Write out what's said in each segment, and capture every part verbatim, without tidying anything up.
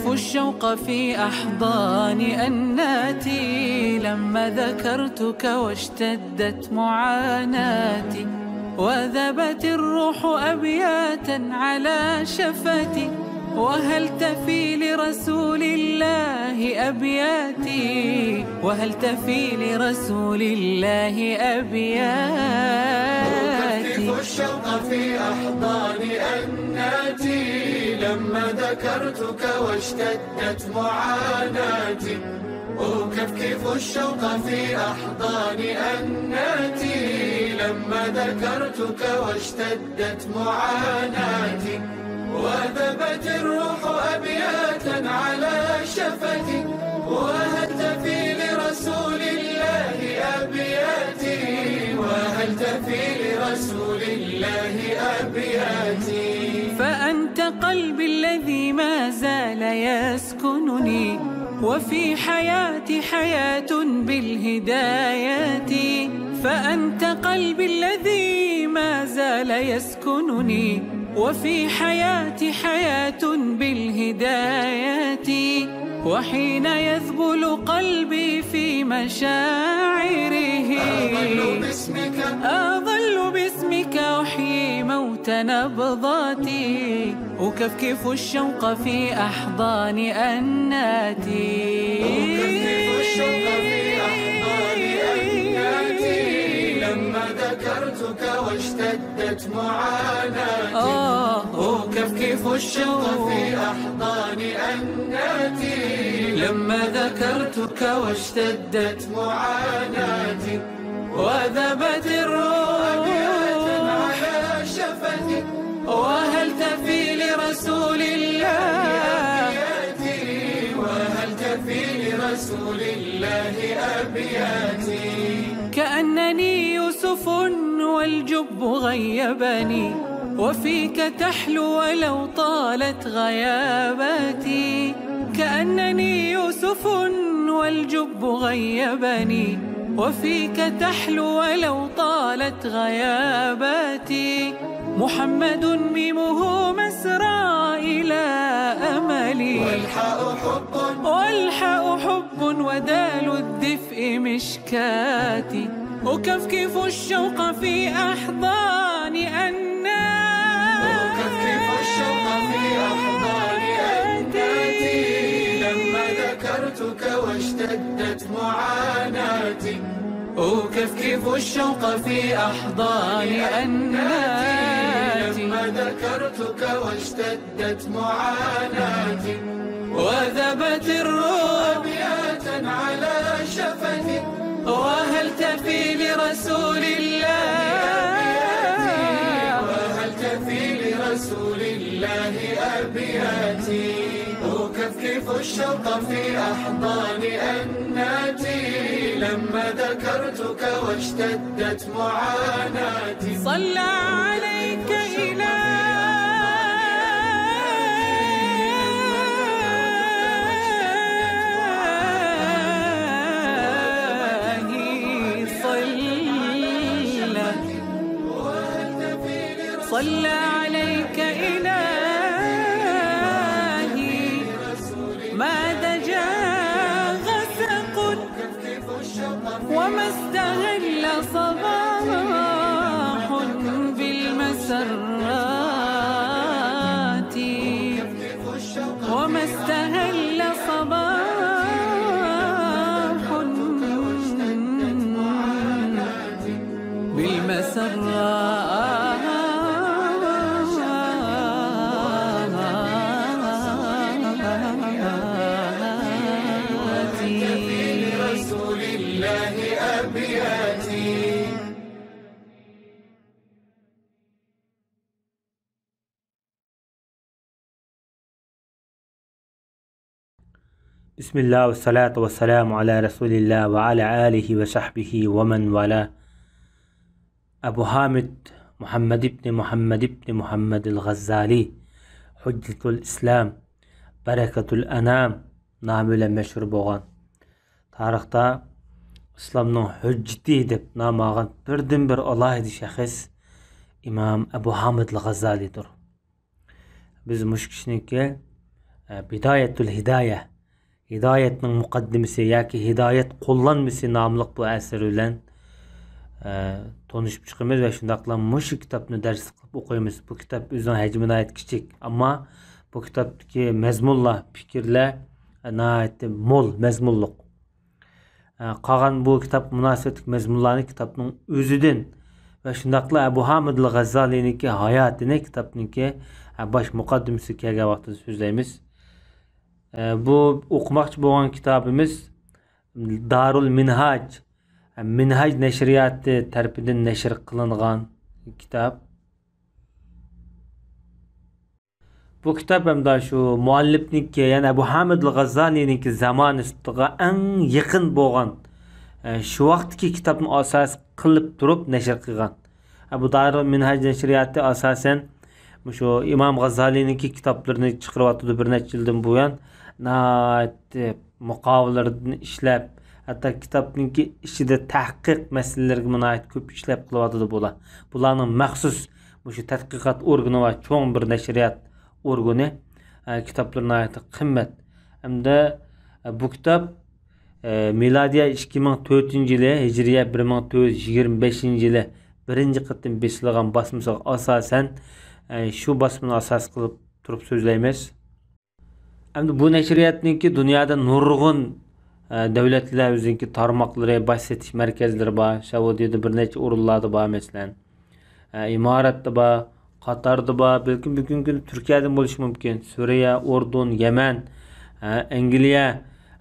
الشوق في أحضان أناتي، لما ذكرتك واشتدت معاناتي، وذبت الروح أبياتا على شفتي، وهل تفي لرسول الله أبياتي، وهل تفي لرسول الله أبياتي. أكثف الشوق في أحضان أناتي، لما ذكرتك واشتدت معاناتي. أكفكف الشوق في أحضان أناتي، لما ذكرتك واشتدت معاناتي. وذبت الروح أبياتا على شفتي، وهل تفي لرسول الله أبياتي، وهل تفي لرسول الله أبياتي. فأنت قلبي الذي ما زال يسكنني، وفي حياتي حياة بالهداية. فأنت قلبي الذي ما زال يسكنني، وفي حياتي حياة بالهداية. وحين يذبل قلبي في مشاعره، أظل باسمك، أظل باسمك أحيي موت نبضاتي. أكفكف الشوق في أحضان أناتي. أكفكف الشوق في أحضان أناتي، لما ذكرتك واشتدت معاناتي. آه. أكفكف الشوق في أحضان أناتي، لما ذكرتك واشتدت معاناتي. وذبت الروح أبياتا على شفتي، وهل تفي لرسول الله أبياتي، وهل تفي لرسول الله أبياتي. كأنني يوسف والجب غيبني، وفيك تحلو ولو طالت غياباتي. كأنني يوسف والجب غيبني، وفيك تحلو ولو طالت غياباتي. محمد ميمه مسرى إلى أملي، والحاء حب، والحاء حب ودال الدفء مشكاتي. أكفكف الشوق في أحضان أناتي، أكفكف الشوق في أحضان أناتي، لما ذكرتك واشتدت معاناتي. أكفكف الشوق في أحضان أناتي، لما ذكرتك واشتدت معاناتي. وذبت الروح أبياتا على شفتي، وهل تفي لرسول الله أبياتي، وهل تفي لرسول الله أبياتي. أكفكف الشوق في أحضان أناتي، لما ذكرتك واشتدت معاناتي. صلى عليك إلهي، صلى، صلى عليك إلهي، ما دجا غسق وما استهل صباح بالمسرات، وما استهل صباح بالمسرات. بسم الله والصلاة والسلام على رسول الله وعلى آله وصحبه ومن والاه. ئەبۇ ھامىد مۇھەممەد ئىبنى مۇھەممەد ئىبنى مۇھەممەدىل غەززالى، ھۇججەتۇل ئىسلام، بەرىكەتۇل ئەنام نامى بىلەن مەشھۇر بولغان، تارىختا ئىسلامنىڭ ھۆججىتى دەپ نام ئالغان بىردىنبىر ئالاھىدە شەخس ئىمام ئەبۇ ھامىدىل غەززالىدۇر. بىز مۇشۇ كىشىنىڭكى بىدايەتۇل ھىدايە، ھىدايەتنىڭ مۇقەددىمىسى ياكى ھىدايەت قوللانمىسى ناملىق بۇ ئەسىرى بىلەن، ئە، تونۇشۇپ چىقىمىز ۋە شۇنداقلا مۇشۇ كىتابنى دەرسلىك قىلىپ ئوقۇيمىز. بۇ كىتاب ئۆزىنىڭ ھەجمى ناھايىتى كىچىك، ئەمما بۇ كىتابتىكى مەزمۇنلار، پىكىرلەر، ئە، ناھايىتى مول مەزمۇنلۇق. ئە، قالغان بۇ كىتابقا مۇناسىۋەتلىك مەزمۇنلارنى كىتابنىڭ ئۆزىدىن ۋە شۇنداقلا ئەبۇ ھامىدىل غەززالىنىڭكى ھاياتىنى كىتابنىڭكى، ئە، باش مۇقەددىمىسىگە كەلگەن ۋاقتىدا سۆزلەيمىز. ئە، بۇ ئوقۇماقچى بولغان كىتابىمىز دارۇل مىنھاج، ئە، مىنھاج نەشرىياتى تەرىپىدىن نەشر قىلىنغان كىتاب. بۇ كىتاب ھەمدە شۇ مۇئەللىپنىڭكى، يەنى ئەبۇ ھامىد غەززالىنىڭكى زامانىسىغا ئەڭ يېقىن بولغان، ئە، شۇ ۋاقىتتىكى كىتابنى ئاساس قىلىپ تۇرۇپ نەشر قىلغان. ئە، بۇ دارۇل مىنھاج نەشرىياتى ئاساسەن مۇشۇ ئىمام غەززالىنىڭكى كىتابلىرىنى چىقىرىۋاتىدۇ بىر نەچچە يىلدىن بۇيان. ناھايىتى مۇقاۋىلىرىدىن ئىشلەپ، ھەتتا كىتابنىڭكى ئىچىدە تەھقىق مەسىلىلىرىگە ناھايىتى كۆپ ئىشلەپ قىلىۋاتىدۇ بۇلار. بۇلارنىڭ مەخسۇس مۇشۇ تەتقىقات ئورگىنى بار، چوڭ بىر نەشرىيات ئورگىنى. ئە، كىتابلىرى ناھايىتى قىممەت. ھەمدە، ئە، بۇ كىتاب، ئە، مىلادىيە ئىككى مىڭ تۆتىنچى يىلى، ھىجرىيە بىر مىڭ تۆت يۈز يىگىرمە بەشىنچى يىلى بىرىنچى قېتىم بېسىلغان باسمىسىغا ئاساسەن، ئە، شۇ باسمىنى ئاساس قىلىپ تۇرۇپ سۆزلەيمىز. ئەمدى بۇ نەشرىياتنىڭكى دۇنيادا نۇرغۇن، ئە، دۆلەتلەر ئۆزىنىڭكى تارماقلىرى، باش سېتىش مەركەزلىرى بار. سەئۇدىيەدە بىر نەچچە ئورۇنلاردا بار، مەسىلەن. ئە، ئىماراتتا بار، قاتاردا بار، بەلكىم بۈگۈنكى كۈندە تۈركىيەدىمۇ بولۇشى مۇمكىن. سۈرىيە، ئۇردۇن، يەمەن، ئە، ئەنگلىيە،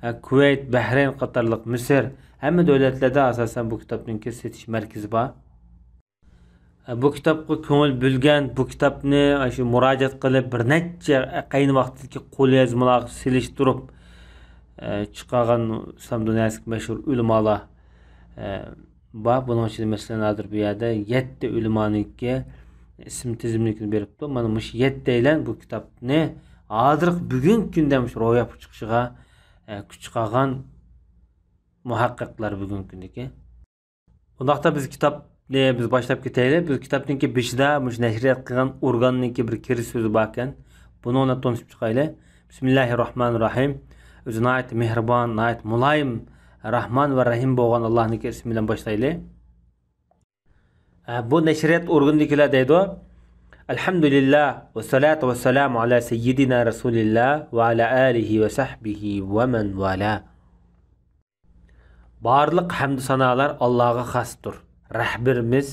ئە، كۇۋەيت، بەھرەين قاتارلىق، مىسىر، ھەممە دۆلەتلەردە ئاساسەن بۇ كىتابنىڭكى سېتىش مەركىزى بار. ئە، بۇ كىتابقا كۆڭۈل بۆلگەن، بۇ كىتابنى ئاشۇ مۇراجىئەت قىلىپ، بىر نەچچە قەينى ۋاقىتتىكى قوليازمىلارغا سېلىشتۇرۇپ، ئە، چىقارغان ئىسلام دۇنياسىدىكى مەشھۇر ئۆلىمالار، ئە، بار. بۇنىڭ ئىچىدە، مەسىلەن، ھازىر بۇ يەردە يەتتە ئۆلىمانىڭكى ئىسىم تىزىملىكىنى بېرىپتۇ. مانا مۇشۇ يەتتەيلەن بۇ كىتابنى ھازىرقى بۈگۈنكى كۈندە مۇشۇ روياپقا چىقىشىغا، ئە، كۈچ چىقارغان مۇھەققىقلار بۈگۈنكى كۈندىكى. ئۇنداقتا بىز كىتابنى بىز باشلاپ كېتەيلى. بىز كىتابنىڭكى بېشىدا مۇشۇ نەشرىيات قىلغان ئورگاننىڭكى بىر كىرىش سۆزى باركەن. بۇنىڭ بىلەن تونۇشۇپ چىقايلى. بىسمىللاھىررەھمانىررەھىم. ئۆزى ناھايىتى مېھرىبان، ناھايىتى مۇلايىم، راھمان ۋە رەھىم بولغان ئاللاھنىڭكى ئىسمى بىلەن باشلايلى. ئە، بۇ نەشرىيات ئورگىنىدىكىلەر دەيدۇ. ئەلھەمدۇلىللا، ۋەسسالاتۇ ۋەسسالامۇ ئالا سەييىدىنا رەسۇلىللا ۋە ئالا ئالىھى ۋە سەھبىھى ۋە مەن ۋالا. بارلىق ھەمدۇ سانالار ئاللاغا خاستۇر. رەھبىرىمىز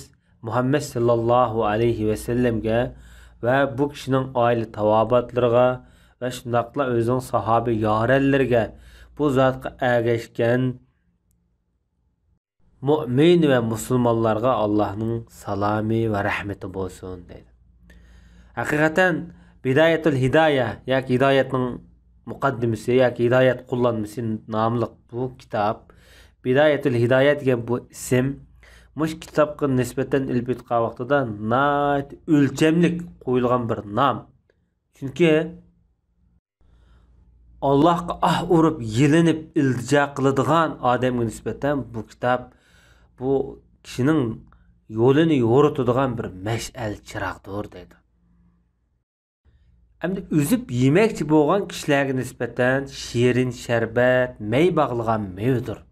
مۇھەممەد ساللاللاھۇ ئەلەيھى ۋەسەللەمگە ۋە بۇ كىشىنىڭ ئائىلە تاۋابىئاتلىرىغا ۋە شۇنداقلا ئۆزىنىڭ ساھابە يارەنلىرىگە، بۇ زاتقا ئەگەشكەن مۇئمىن ۋە مۇسۇلمانلارغا ئاللاھنىڭ سالامى ۋە رەھمىتى بولسۇن دەيدۇ. ھەقىقەتەن، بىدايەتۇل ھىدايە ياكى ھىدايەتنىڭ مۇقەددىمىسى ياكى ھىدايەت قوللانمىسى ناملىق بۇ كىتاب، بىدايەتۇل ھىدايە دېگەن بۇ ئىسىم مۇشۇ كىتابقا نىسبەتەن ئېلىپ ئېيتقان ۋاقتىدا ناھايىتى ئۆلچەملىك قويۇلغان بىر نام. چۈنكى ئاللاھقا ئاھ ئۇرۇپ، يېلىنىپ، ئىلتىجا قىلىدىغان ئادەمگە نىسبەتەن بۇ كىتاب بۇ كىشىنىڭ يولىنى يورۇتىدىغان بىر مەشئەل چىراغدۇر دەيدۇ. ئەمدى ئۈزۈپ يېمەكچى بولغان كىشىلەرگە نىسبەتەن شېرىن شەربەت، مەي باغلىغان مېۋىدۇر.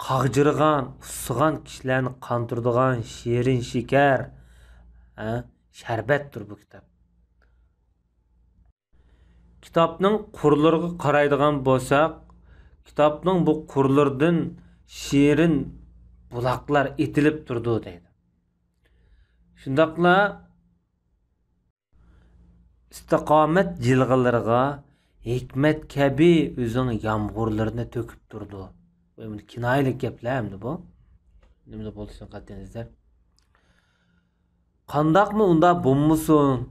قاغجىرىغان، ئۇسسىغان كىشىلەرنى قاندۇرىدىغان شېرىن شېكەر، ھە، شەربەتتۇر بۇ كىتاب. كىتابنىڭ قۇرلىرىغا قارايدىغان بولساق، كىتابنىڭ بۇ قۇرلىرىدىن شېرىن بۇلاقلار ئېتىلىپ تۇرىدۇ دەيدۇ. شۇنداقلا ئىستىقامەت جىلغىلىرىغا ھېكمەت كەبى ئۆزىنىڭ يامغۇرلىرىنى تۆكۈپ تۇرىدۇ. ۋە بۇنى كىنايىلىك گەپلەر ئەمدى بۇ. نېمىلا بولسۇن قەتئىينەزەر. قانداقمۇ ئۇنداق بولمىسۇن؟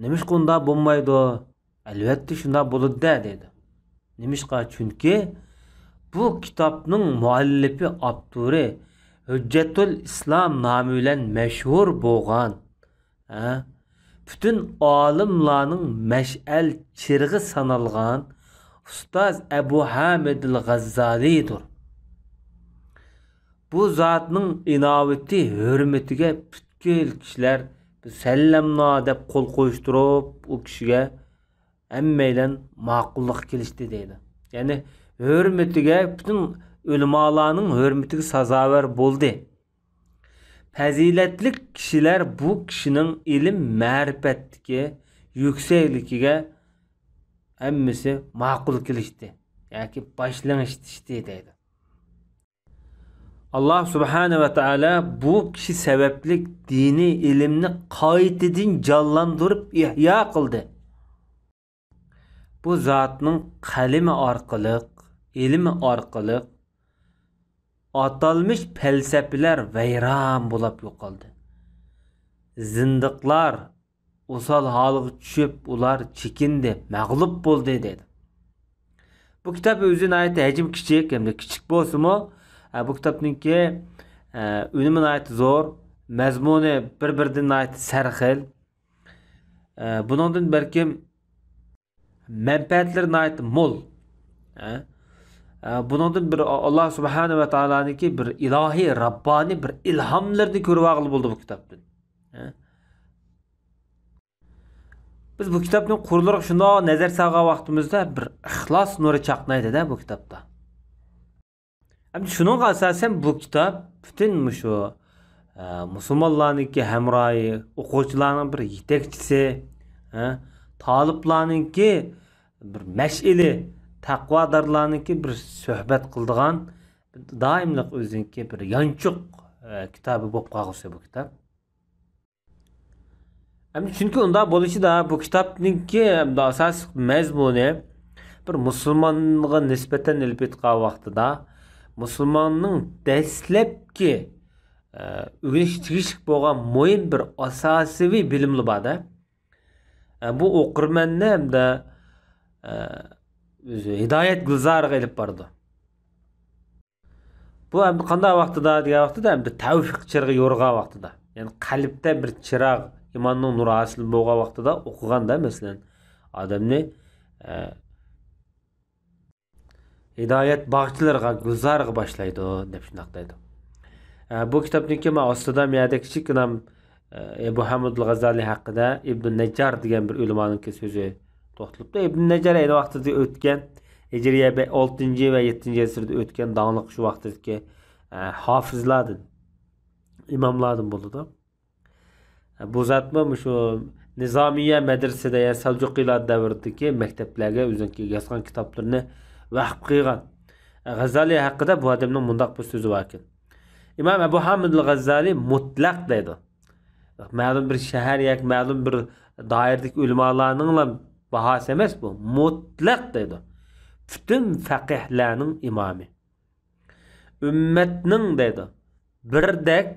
نېمىشقا ئۇنداق بولمايدۇ؟ ئەلۋەتتە شۇنداق بولىدۇ-دە، دەيدۇ. نېمىشقا؟ چۈنكى بۇ كىتابنىڭ مۇئەللىپى، ئاپتورى، ھۆججەتۇل ئىسلام نامى بىلەن مەشھۇر بولغان، ھە، پۈتۈن ئالىملارنىڭ مەشئەل چىرىغى سانالغان ئۇستاز ئەبۇ ھامىدىل غەززالىدۇر. بۇ زاتنىڭ ئىناۋىتى، ھۆرمىتىگە پۈتكۈل كىشىلەر سەللەمنا دەپ قول قويۇشتۇرۇپ، ئۇ كىشىگە ھەممەيلەن ماقۇللۇققا كېلىشتى دەيدۇ. يەنى ھۆرمىتىگە، پۈتۈن ئۆلىمالارنىڭ ھۆرمىتىگە سازاۋەر بولدى. پەزىلەتلىك كىشىلەر بۇ كىشىنىڭ ئىلىم مەرىپەتتىكى يۈكسەكلىكىگە ھەممىسى ماقۇل كېلىشتى ياكى باش لىڭشىتىشتى دەيدۇ. ئاللا سۇبھانە ۋە تائالا بۇ كىشى سەۋەبلىك دىنىي ئىلىمنى قايتىدىن جانلاندۇرۇپ ئىھيا قىلدى. بۇ زاتنىڭ قەلىمى ئارقىلىق، ئىلمى ئارقىلىق ئاتالمىش پەلسەپىلەر ۋەيران بولاپ يوقالدى. زىندىقلار ئوسال ھالغا چۈشۈپ، ئۇلار چېكىندى، مەغلۇپ بولدى دەيدۇ. بۇ كىتاب ئۆزى ناھايىتى ھەجمى كىچىك، ھەمدە كىچىك بولسىمۇ، ئە، بۇ كىتابنىڭكى، ئە، ئۈنۈمى ناھايىتى زور، مەزمۇنى بىر-بىرىدىن ناھايىتى سەرخىل. ئە، بۇنىڭدىن بەلكىم مەنپەئەتلىرى ناھايىتى مول. ئە، ئە، بۇنىڭدىن بىر ئاللا سۇبھانە ۋە تائالانىڭكى بىر ئىلاھىي، راببانىي بىر ئىلھاملىرىنى كۆرۈۋالغىلى بولىدۇ بۇ كىتابتىن. ئە. بىز بۇ كىتابنىڭ قۇرلىرىغا شۇنداق نەزەر سالغان ۋاقتىمىزدا بىر ئىخلاس نۇرى چاقنايدۇ-دە بۇ كىتابتا. ئەمدى شۇنىڭغا ئاساسەن بۇ كىتاب پۈتۈن مۇشۇ، ئە، مۇسۇلمانلارنىڭكى ھەمراھى، ئوقۇغۇچىلارنىڭ بىر يېتەكچىسى، ئە، تالىپلارنىڭكى بىر مەشئىلى، تەقۋادارلارنىڭكى بىر سۆھبەت قىلىدىغان، دائىملىق ئۆزىنىڭكى بىر يانچۇق، ئە، كىتابى بولۇپ قالغۇسى بۇ كىتاب. ئەمدى چۈنكى ئۇنداق بولۇشىدا بۇ كىتابنىڭكى ئەمدى ئاساسلىق مەزمۇنى بىر مۇسۇلمانغا نىسبەتەن ئېلىپ ئېيتقان ۋاقتىدا مۇسۇلماننىڭ دەسلەپكى، ئە، ئۆگىنىشكە تېگىشلىك بولغان مۇھىم بىر ئاساسىي بىلىملا بار-دە. ئە، بۇ ئوقۇرمەننى ئەمدى، ئە، ئۆزى ھىدايەت گۈلزارىغا ئېلىپ بارىدۇ. بۇ ئەمدى قانداق ۋاقتىدا دېگەن ۋاقتىدا، ئەمدى تەۋفىق چىرىغى يورۇغان ۋاقتىدا، يەنى قەلبتە بىر چىراغ، ئىماننىڭ نۇرى ھاسىل بولغان ۋاقتىدا ئوقۇغاندا، مەسىلەن، ئادەمنى، ئە، ھىدايەت باغچىلىرىغا، گۈلزارىغا باشلايدۇ، دەپ شۇنداق دەيدۇ. ئە، بۇ كىتابنىڭكى مانا ئاستىدا مۇ يەردە كىچىككىنە، ئە، ئەبۇ ھامىد ئەل غازالىي ھەققىدە ئىبن نەججار دېگەن بىر ئۆلىمانىڭكى سۆزى توختىلىپتۇ. ئىبن نەججار ئەينى ۋاقتىدا ئۆتكەن، ھىجرىيە بە-، ئالتىنچى ۋە يەتتىنچى ئەسىردە ئۆتكەن داڭلىق شۇ ۋاقىتتىكى، ئە، ھافىزلاردىن، ئىماملاردىن بولىدۇ. ئە، بۇ زاتمۇ مۇشۇ نىزامىيە مەدرىسىدە، يەنى سەلجۇقىيلار دەۋرىدىكى مەكتەپلەرگە ئۆزىنىڭكى يازغان كىتابلىرىنى ۋەقىپ قىلغان. ئە، غازالىي ھەققىدە بۇ ئادەمنىڭ مۇنداق بىر سۆزى باركەن. ئىمام ئەبۇ ھامىد ئەل غازالىي مۇتلەق دەيدۇ. مەلۇم بىر شەھەر ياكى مەلۇم بىر دائىرىدىكى ئۆلىمالارنىڭلا باھاسى ئەمەس بۇ. مۇتلەق دەيدۇ. پۈتۈن فەقىھلەرنىڭ ئىمامى. ئۈممەتنىڭ دەيدۇ. بىردەك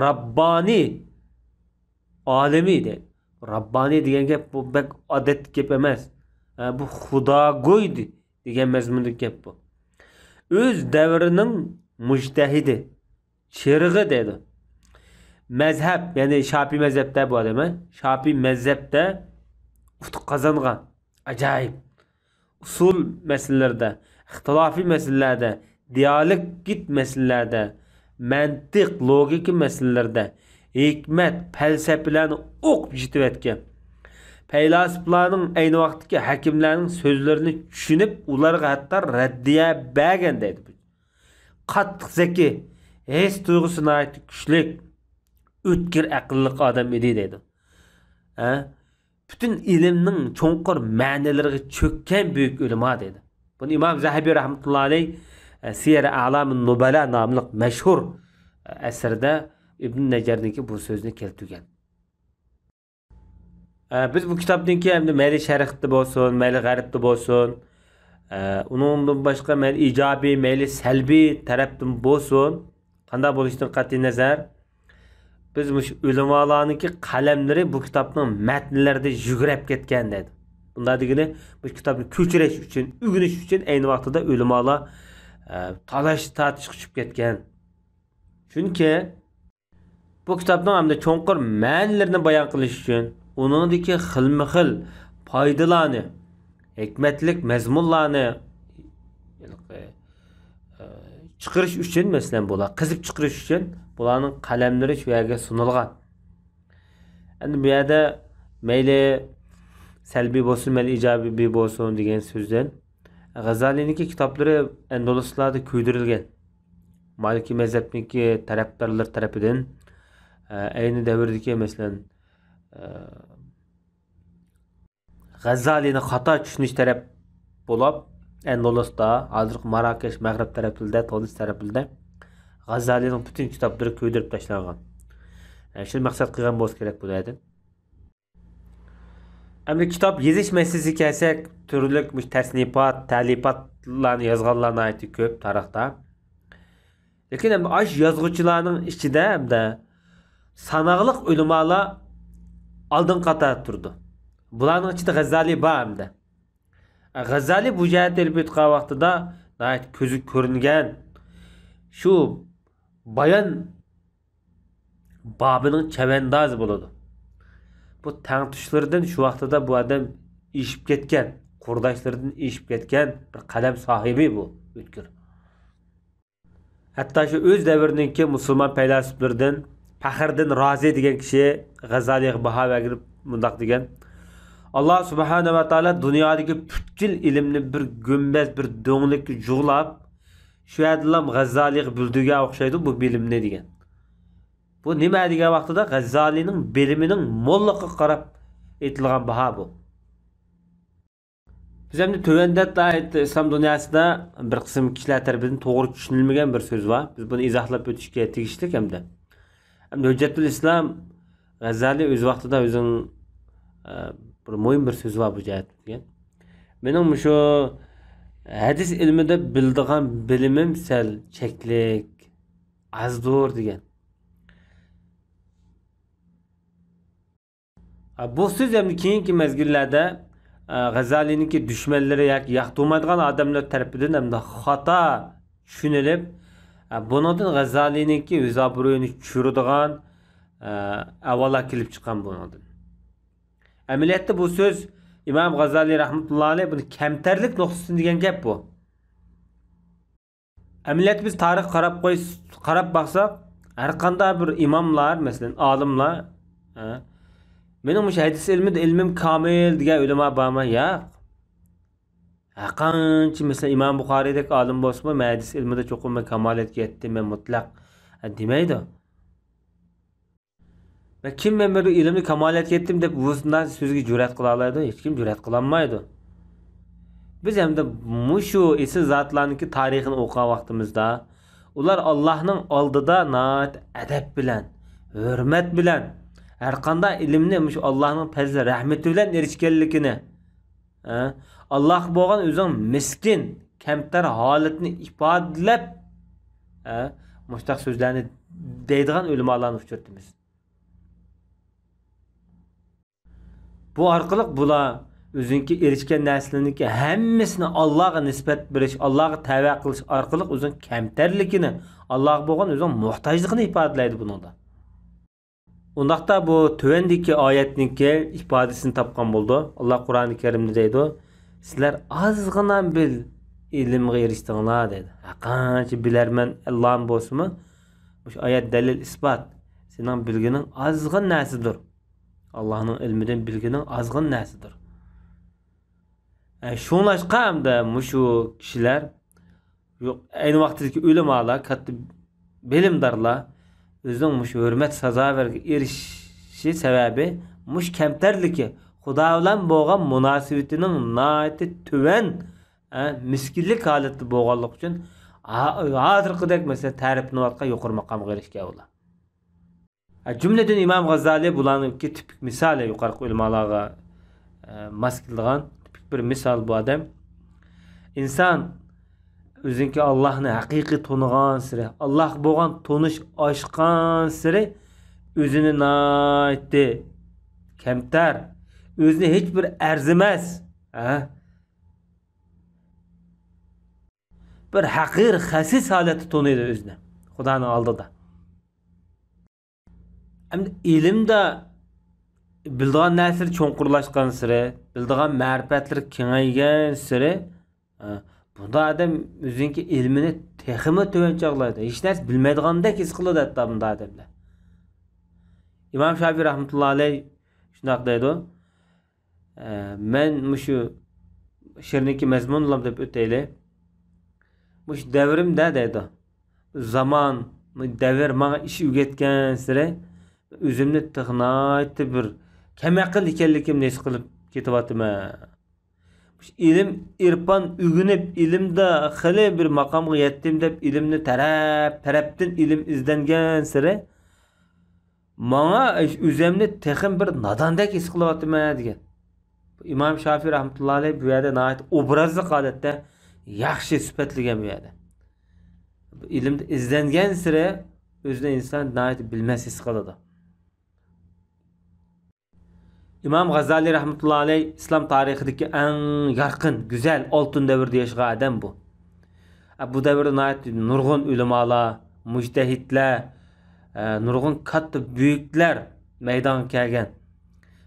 راببانىي ئالىمى دەيدۇ. راببانىي دېگەن گەپ بۇ بەك ئادەتتىكى گەپ ئەمەس. ھە، بۇ خۇداگوي دېگەن مەزمۇندىكى گەپ بۇ. ئۆز دەۋرىنىڭ مۇجتەھىدى. چىرىغى دەيدۇ. مەزھەپ، يەنى شاپىي مەزھەپتە بۇ ئادەم، ھە؟ شاپىي مەزھەپتە ئۇتۇق قازانغان، ئاجايىپ. ئۇسۇل مەسىلىلىرىدە، ئىختىلاپىي مەسىلىلەردە، دىيالېكت مەسىلىلەردە، مەنتىق، لوگىكا مەسىلىلىرىدە، ھېكمەت، پەلسەپىلەرنى ئوقۇپ يېتىۋەتكەن. پەيلاسوپلارنىڭ، ئەينى ۋاقىتتىكى ھەكىملەرنىڭ سۆزلىرىنى چۈشىنىپ، ئۇلارغا ھەتتا رەددىيە بەرگەن دەيدۇ. قاتتىق زەكىي، ھېس تۇيغۇسى ناھايىتى كۈچلۈك، ئۆتكۈر ئەقىللىق ئادەم ئىدى دەيدۇ. ھە؟ پۈتۈن ئىلىمنىڭ چوڭقۇر مەنىلىرىگە چۆككەن بۈيۈك ئۆلىما دەيدۇ. بۇنى ئىمام زەھەبى رەھمەتۇللا ئەلەيھ، ئە، سىيەر ئەلامىن نۇبەلا ناملىق مەشھۇر، ئە، ئەسىرىدە ئىبن نەجەرنىڭكى بۇ سۆزىنى كەلتۈرگەن. ئە، بىز بۇ كىتابنىڭكى ئەمدى مەيلى شەرقتە بولسۇن، مەيلى غەربتە بولسۇن، ئە، ئۇنىڭدىن باشقا مەيلى ئىجابىي، مەيلى سەلبىي تەرەپتىن بولسۇن، قانداق بولۇشىدىن قەتئىينەزەر، بىز مۇشۇ ئۆلىمالارنىڭكى قەلەملىرى بۇ كىتابنىڭ مەتنلىرىدە يۈگرەپ كەتكەن دەيدۇ. بۇنداق دېگىنى، بۇ كىتابنى كۆچۈرۈش ئۈچۈن، ئۆگىنىش ئۈچۈن ئەينى ۋاقتىدا ئۆلىمالار، ئە، تالاش تارتىشقا چۈشۈپ كەتكەن. چۈنكى بۇ كىتابنىڭ ئەمدى چوڭقۇر مەنىلىرىنى بايان قىلىش ئۈچۈن، ئۇنىڭدىكى خىلمۇ خىل پايدىلارنى، ھېكمەتلىك مەزمۇنلارنى، ئە، چىقىرىش ئۈچۈن، مەسىلەن، بۇلار قېزىپ چىقىرىش ئۈچۈن بۇلارنىڭ قەلەملىرى شۇ يەرگە سۇنۇلغان. ئەمدى بۇ يەردە مەيلى سەلبىي بولسۇن، مەيلى ئىجابىي بولسۇن دېگەن سۆزدىن. غەززالىنىڭكى كىتابلىرى ئەندۇلۇسلاردا كۆيدۈرۈلگەن. مالىكىي مەزھەپنىڭكى تەرەپدارلىرى تەرىپىدىن، ئەينى دەۋردىكى، مەسىلەن، غەززالىنى خاتا چۈشىنىش تەرەپ بولۇپ، ئەندۇلۇستا، ھازىرقى ماراكەش، مەغرىب تەرەپلىرىدە، تۇنىس تەرەپلىرىدە غەززالىنىڭ پۈتۈن كىتابلىرى كۆيدۈرۈپ تاشلانغان. شۇنى مەقسەت قىلغان بولسا كېرەك بۇ يەردىن. ئەمدى كىتاب يېزىش مەسىلىسىگە كەلسەك، تۈرلۈك مۇشۇ تەسنىپات، تەلىپاتلارنى يازغانلار ناھايىتى كۆپ تارىختا. لېكىن ئەمدى ئاشۇ يازغۇچىلارنىڭ ئىچىدە ئەمدى ساناقلىق ئۆلىمالار ئالدىنقى قاتاردا تۇرىدۇ. بۇلارنىڭ ئىچىدە غەززالى بار ئەمدى. غەززالى بۇ جەھەتتە ئېلىپ ئېيتقان ۋاقتىدا ناھايىتى كۆزگە كۆرۈنگەن شۇ بايان بابىنىڭ چەۋەندازى بولىدۇ. بۇ تەڭتۇشلىرىدىن شۇ ۋاقتىدا بۇ ئادەم ئېشىپ كەتكەن، قۇرداشلىرىدىن ئېشىپ كەتكەن بىر قەلەم ساھىبى بۇ ئۆتكۈر. ھەتتا شۇ ئۆز دەۋرىنىڭكى مۇسۇلمان پەيلاسوپلىرىدىن پەخرىدىن رازى دېگەن كىشى غەززالىغا باھا بەرگىلى مۇنداق دېگەن: «ئاللا سۇبھانە ۋە تائالا دۇنيادىكى پۈتكۈل ئىلىمنى بىر گۈمبەز، بىر دۆڭلۈككە جۇغلاپ، شۇ يەردىلا غەززالىغا بىلدۈرگەن ئوخشايدۇ بۇ بىلىمنى» دېگەن. بۇ نېمە دېگەن ۋاقتىدا غەززالىنىڭ بىلىمىنىڭ موللۇقىغا قاراپ ئېيتىلغان باھا بۇ. بىز ئەمدى تۆۋەندە ئىسلام دۇنياسىدا بىر قىسىم كىشىلەر تەرىپىدىن توغرا چۈشىنىلمىگەن بىر سۆز بار. بىز بۇنى ئىزاھلاپ ئۆتۈشكە تېگىشلىك ئەمدى. ئەمدى ھۆججەتۇل ئىسلام غەززالى ئۆز ۋاقتىدا ئۆزىنىڭ، ئە، بىر مۇھىم بىر سۆزى بار بۇ جەھەتتە دېگەن. مېنىڭ مۇشۇ ھەدىس ئىلمىدا بىلىدىغان بىلىمىم سەل چەكلىك، ئازدۇر دېگەن. بۇ سۆز ئەمدى كېيىنكى مەزگىللەردە، ئە، غەززالىنىڭكى دۈشمەنلىرى ياكى ياقتۇرمايدىغان ئادەملەر تەرىپىدىن ئەمدى خاتا چۈشىنىلىپ، ئە، بۇنىڭدىن غەززالىنىڭكى ئۆز ئابرۇيىنى چۈشۈرىدىغان، ئە، ئەھۋاللار كېلىپ چىققان بۇنىڭدىن. ئەمەلىيەتتە بۇ سۆز ئىمام غەززالى رەھمەتۇللا ئەلەيھ بۇنى كەمتەرلىك نۇقتىسىدىن دېگەن گەپ بۇ. ئەمەلىيەتتە بىز تارىخقا قاراپ قوي-، قاراپ باقساق، ھەر قانداق بىر ئىماملار، مەسىلەن، ئالىملار، ھە، مېنىڭ مۇشۇ ھەدىس ئىلمىدا ئىلمىم كامىل دېگەن ئۆلىما بارمۇ؟ ياق. ھەر قانچە، مەسىلەن، ئىمام بۇخارىيدەك ئالىم بولسىمۇ، مەن ھەدىس ئىلمىدا چوقۇم مەن كامالەتكە يەتتىم، مەن مۇتلەق، ھە، دېمەيدۇ. ۋە كىم مەن بىر ئىلىمنى كامالەتكە يەتتىم دەپ بۇ سۆزگە جۈرئەت قىلالايدۇ؟ ھېچكىم جۈرئەت قىلالمايدۇ. بىز ئەمدى مۇشۇ ئېسىل زاتلارنىڭكى تارىخىنى ئوقۇغان ۋاقتىمىزدا، ئۇلار ئاللاھنىڭ ئالدىدا ناھايىتى ئەدەپ بىلەن، ھۆرمەت بىلەن، ھەرقانداق ئىلىمنى مۇشۇ ئاللاھنىڭ پەزلى رەھمىتى بىلەن ئېرىشكەنلىكىنى، ھە، ئاللاھقا بولغان ئۆزىنىڭ مىسكىن، كەمتەر ھالىتىنى ئىپادىلەپ، ھە، مۇشۇنداق سۆزلەرنى دەيدىغان ئۆلىمالارنى ئۇچرىتىمىز. بۇ ئارقىلىق بۇلار ئۆزىنىڭكى ئېرىشكەن نەرسىلىرىنىڭكى ھەممىسىنى ئاللاغا نىسبەت بېرىش، ئاللاغا تەۋە قىلىش ئارقىلىق ئۆزىنىڭ كەمتەرلىكىنى، ئاللاغا بولغان ئۆزىنىڭ موھتاجلىقىنى ئىپادىلەيدۇ بۇنىڭدا. ئۇنداقتا بۇ تۆۋەندىكى ئايەتنىڭكى ئىپادىسىنى تاپقان بولىدۇ. ئاللا قۇرئانى كەرىمدە دەيدۇ، «سىلەر ئازغىنا بىر ئىلىمغا ئېرىشتىڭلار» دەيدۇ. ھەرقانچە بىلەرمەن ئاللام بولسىمۇ، مۇشۇ ئايەت دەلىل ئىسپات. سېنىڭ بىلگىنىڭ ئازغىنا نەرسىدۇر. ئاللانىڭ ئىلمىدىن بىلگىنىڭ ئازغىنا نەرسىدۇر. ئە، شۇڭلاشقا ئەمدى مۇشۇ كىشىلەر، يوق، ئەينى ۋاقتىدىكى ئۆلىمالار، كاتتا بىلىمدارلار ئۆزىنىڭ مۇشۇ ھۆرمەت سازاۋەرگە ئېرىشىشى سەۋەبى مۇشۇ كەمتەرلىكى، خۇدا بىلەن بولغان مۇناسىۋىتىنىڭ ناھايىتى تۆۋەن، ئە، مىسكىنلىك ھالەتتە بولغانلىقى ئۈچۈن ھا-، ھازىرقىدەك، مەسىلەن، تەرىپلىنىۋاتقان يۇقىرى ماقامغا ئېرىشكەن ئۇلار. جۈملىدىن ئىمام غازالى بۇلارنىڭكى تىپىك مىسالى، يۇقىرىقى ئۆلىمالارغا، ئە، ماس كېلىدىغان تىپىك بىر مىسال بۇ ئادەم. ئىنسان ئۆزىنىڭكى ئاللاھنى ھەقىقىي تونۇغانسېرى، ئاللاھقا بولغان تونۇش ئاشقانسېرى ئۆزىنى ناھايىتى كەمتەر، ئۆزىنى ھېچبىر ئەرزىمەس، ھە؟ بىر ھەقىر، خەسىس ھالەتتە تونۇيدۇ ئۆزىنى خۇدانىڭ ئالدىدا. ئەمدى ئىلىمدا بىلىدىغان نەرسىلىرى چوڭقۇرلاشقانسېرى، بىلىدىغان مەرىپەتلىرى كېڭەيگەنسېرى، ئە، بۇنداق ئادەم ئۆزىنىڭكى ئىلمىنى تېخىمۇ تۆۋەن چاغلايدۇ. ھېچ نەرسە بىلمەيدىغاندەك ھېس قىلىدۇ ھەتتا بۇنداق ئادەملەر. ئىمام شافىئى رەھمەتۇللا ئەلەيھ شۇنداق دەيدۇ. ئە، مەن مۇشۇ شېئىرنىڭكى مەزمۇنىنى دەپ ئۆتەيلى. مۇشۇ دەۋرىمدە دەيدۇ. زامان، دەۋر ماڭا ئىش ئۆگەتكەنسېرى، ئۆزۈمنى تېخى ناھايىتى بىر كەمئەقىل ئىكەنلىكىمنى ھېس قىلىپ كېتىۋاتىمەن. ئىلىم، ئىرپان ئۆگىنىپ، ئىلىمدە خېلى بىر ماقامغا يەتتىم دەپ، ئىلىمنى تەرەپ-تەرەپتىن ئىلىم ئىزدەنگەنسېرى، ماڭا ئۆزۈمنى تېخىمۇ بىر ناداندەك ھېس قىلىۋاتىمەن دېگەن. ئىمام شافىي رەھمەتۇللا ئەلەيھ بۇ يەردە ناھايىتى ئوبرازلىق ھالەتتە ياخشى سۈپەتلىگەن بۇ يەردە. ئىلىمدە ئىزدەنگەنسېرى ئۆزىنى ئىنسان ناھايىتى بىلمەس ھېس قىلىدۇ. ئىمام غازالىي رەھمەتۇللا ئەلەيھ ئىسلام تارىخىدىكى ئەڭ يارقىن، گۈزەل، ئالتۇن دەۋردە ياشىغان ئادەم بۇ. بۇ دەۋردە ناھايىتى نۇرغۇن ئۆلىمالار، مۇجتەھىدلەر، نۇرغۇن كاتتا بۈيۈكلەر مەيدانغا كەلگەن.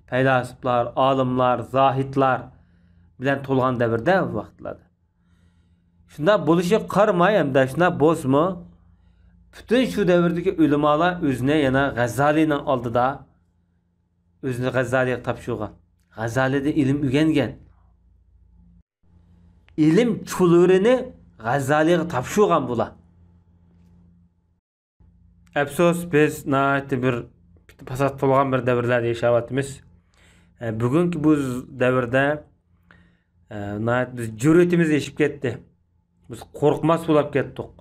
پەيلاسوپلار، ئالىملار، زاھىدلار بىلەن تولغان دەۋردە، ئۇ ۋاقىتلاردا. شۇنداق بولۇشىغا قارىماي، ھەمدە شۇنداق بولسىمۇ، پۈتۈن شۇ دەۋردىكى ئۆلىمالار ئۆزىنى يەنە غەزالىنىڭ ئالدىدا ئۆزىنى غەزالىگە تاپشۇرغان. غەزالىدىن ئىلىم ئۆگەنگەن. ئىلىم چۇلۋۇرىنى غەزالىگە تاپشۇرغان بۇلار. ئەپسۇس، بىز ناھايىتى بىر پاسات تولغان بىر دەۋرلەردە ياشاۋاتىمىز. ئە، بۈگۈنكى بۇ ز-، دەۋردە، ئە، ناھايىتى بىز جۈرئىتىمىز ئېشىپ كەتتى. بىز قورقماس بولاپ كەتتۇق.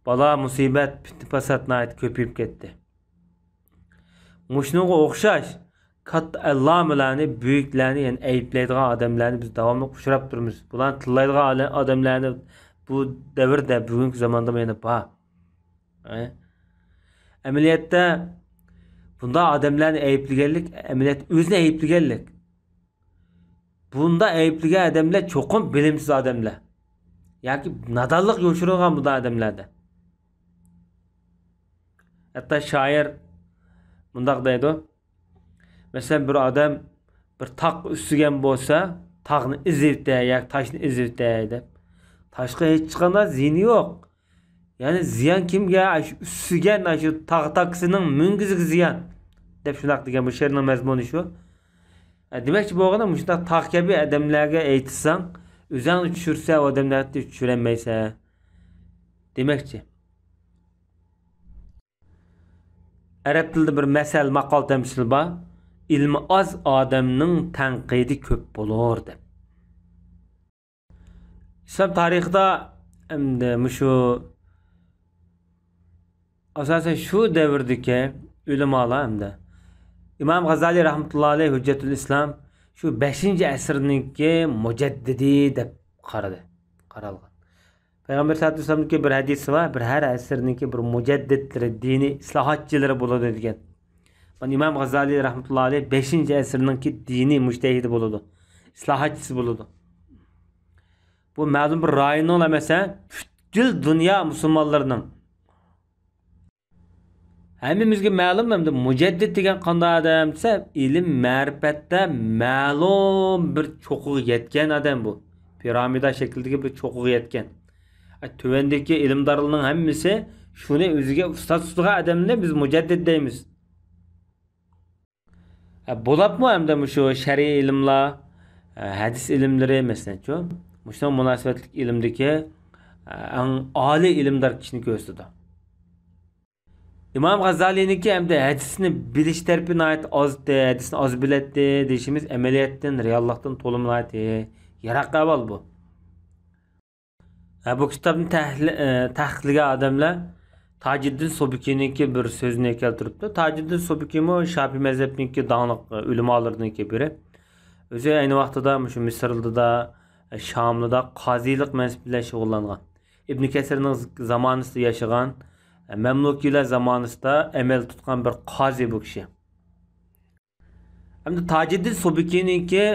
بالا، مۇسىبەت، پىتنە، پاسات ناھايىتى كۆپىيىپ كەتتى. مۇشۇنىڭغا ئوخشاش كاتتا ئەللامىلەرنى، بۈيۈكلەرنى، يەنى ئەيىبلەيدىغان ئادەملەرنى بىز داۋاملىق ئۇچراپ تۇرىمىز. بۇلارنى تىللايدىغان ئالە-، ئادەملەرنى بۇ دەۋردە، بۈگۈنكى زاماندىمۇ يەنە بار. ئە؟ ئەمەلىيەتتە بۇنداق ئادەملەرنى ئەيىبلىگەنلىك، ئەمەلىيەتتە ئۆزىنى ئەيىبلىگەنلىك. بۇنداق ئەيىبلىگەن ئادەملەر چوقۇم بىلىمسىز ئادەملەر. ياكى نادانلىق يوشۇرۇنغان بۇنداق ئادەملەردە. ھەتتا شائىر مۇنداق دەيدۇ. مەسىلەن، بىر ئادەم بىر تاغ ئۈسسىگەن بولسا، تاغنى ئېزىۋېتەي ياكى تاشنى ئېزىۋېتەي دەپ. تاشقا ھېچقانداق زىيىنى يوق. يەنى زىيان كىمگە؟ ئاشۇ ئۈسسىگەن، ئاشۇ تاغ تاكىسىنىڭ مۈڭگۈزىگە زىيان. دەپ شۇنداق دېگەن، بۇ شېئىرنىڭ مەزمۇنى شۇ. ئە، دېمەكچى بولغىنىم، مۇشۇنداق تاغ كەبى ئادەملەرگە ئېيتساڭ، ئۆزۈڭنى چۈشۈرسە، ئۇ ئادەملەرنى چۈشۈرەلمەيسەن. دېمەكچى. ئەرەب تىلىدا بىر مەسەل، ماقال، تەمسىل بار. «ئىلمى ئاز ئادەمنىڭ تەنقىدى كۆپ بولۇر» دەپ. ئىسلام تارىخىدا ئەمدى مۇشۇ، ئاساسەن شۇ دەۋردىكى ئۆلىمالار ئەمدى ئىمام غازالىي رەھمەتۇللا ئەلەيھ ھۆججەتۇل ئىسلام شۇ بەشىنچى ئەسىرنىڭكى مۇجەددىدى دەپ قارىدى، قارالغان. پەيغەمبەر سەللەللاھۇ ئەلەيھى ۋەسەللەمنىڭكى بىر ھەدىسى بار، بىر ھەر ئەسىرنىڭكى بىر مۇجەددىدلىرى، دىنىي ئىسلاھاتچىلىرى بولىدۇ دېگەن. مانا ئىمام غازالىي رەھمەتۇللا ئەلەيھ بەشىنچى ئەسىرنىڭكى دىنىي مۇجتەھىدى بولىدۇ، ئىسلاھاتچىسى بولىدۇ. بۇ مەلۇم بىر رايوننىڭلا ئەمەس، ھە، پۈتكۈل دۇنيا مۇسۇلمانلىرىنىڭ. ھەممىمىزگە مەلۇم، ئەمدى مۇجەددىد دېگەن قانداق ئادەم دېسە، ئىلىم مەرىپەتتە مەلۇم بىر چوققىغا يەتكەن ئادەم بۇ. پىرامىدا شەكلىدىكى بىر چوققىغا يەتكەن. ئە، تۆۋەندىكى ئىلىمدارلارنىڭ ھەممىسى شۇنى ئۆزىگە ئۇستاز تۇتىدىغان ئادەمنى بىز مۇجەددىد دەيمىز. ئە، بولۇپمۇ ئەمدى مۇشۇ شەرئىي ئىلىملار، ئە، ھەدىس ئىلىملىرى مەسىلەنچۇ، مۇشۇنىڭ مۇناسىۋەتلىك ئىلىمدىكى، ئە، ئەڭ ئالىي ئىلىمدار كىشىنى كۆرسىتىدۇ. ئىمام غازالىينىڭكى ئەمدى ھەدىسنى بىلىش تەرىپى ناھايىتى ئاز، ھەدىسنى ئاز بىلەتتى دېيىشىمىز ئەمەلىيەتتىن، رېئاللىقتىن تولىمۇ ناھايىتى يىراق ئەھۋال بۇ. ھە، بۇ كىتابنى تەھلى-، ئە، تەھقىقلىگەن ئادەملەر تاجىددىن سۇبكىنىڭكى بىر سۆزىنى كەلتۈرۈپتۇ. تاجىددىن سۇبكىمۇ شاپىي مەزھەپنىڭكى داڭلىق، ئە، ئۆلىمالىرىنىڭكى بىرى. ئۆزى ئەينى ۋاقتىدا مۇشۇ مىسىردا، ئە، شاملىدا قازىلىق مەنسىپى بىلەن شۇغۇللانغان. ئىبن كەسىرنىڭ ز-، زامانىسىدا ياشىغان، ئە، مەملۇكىيلار زامانىسىدا ئەمەل تۇتقان بىر قازى بۇ كىشى. ئەمدى تاجىددىن سۇبكىنىڭكى،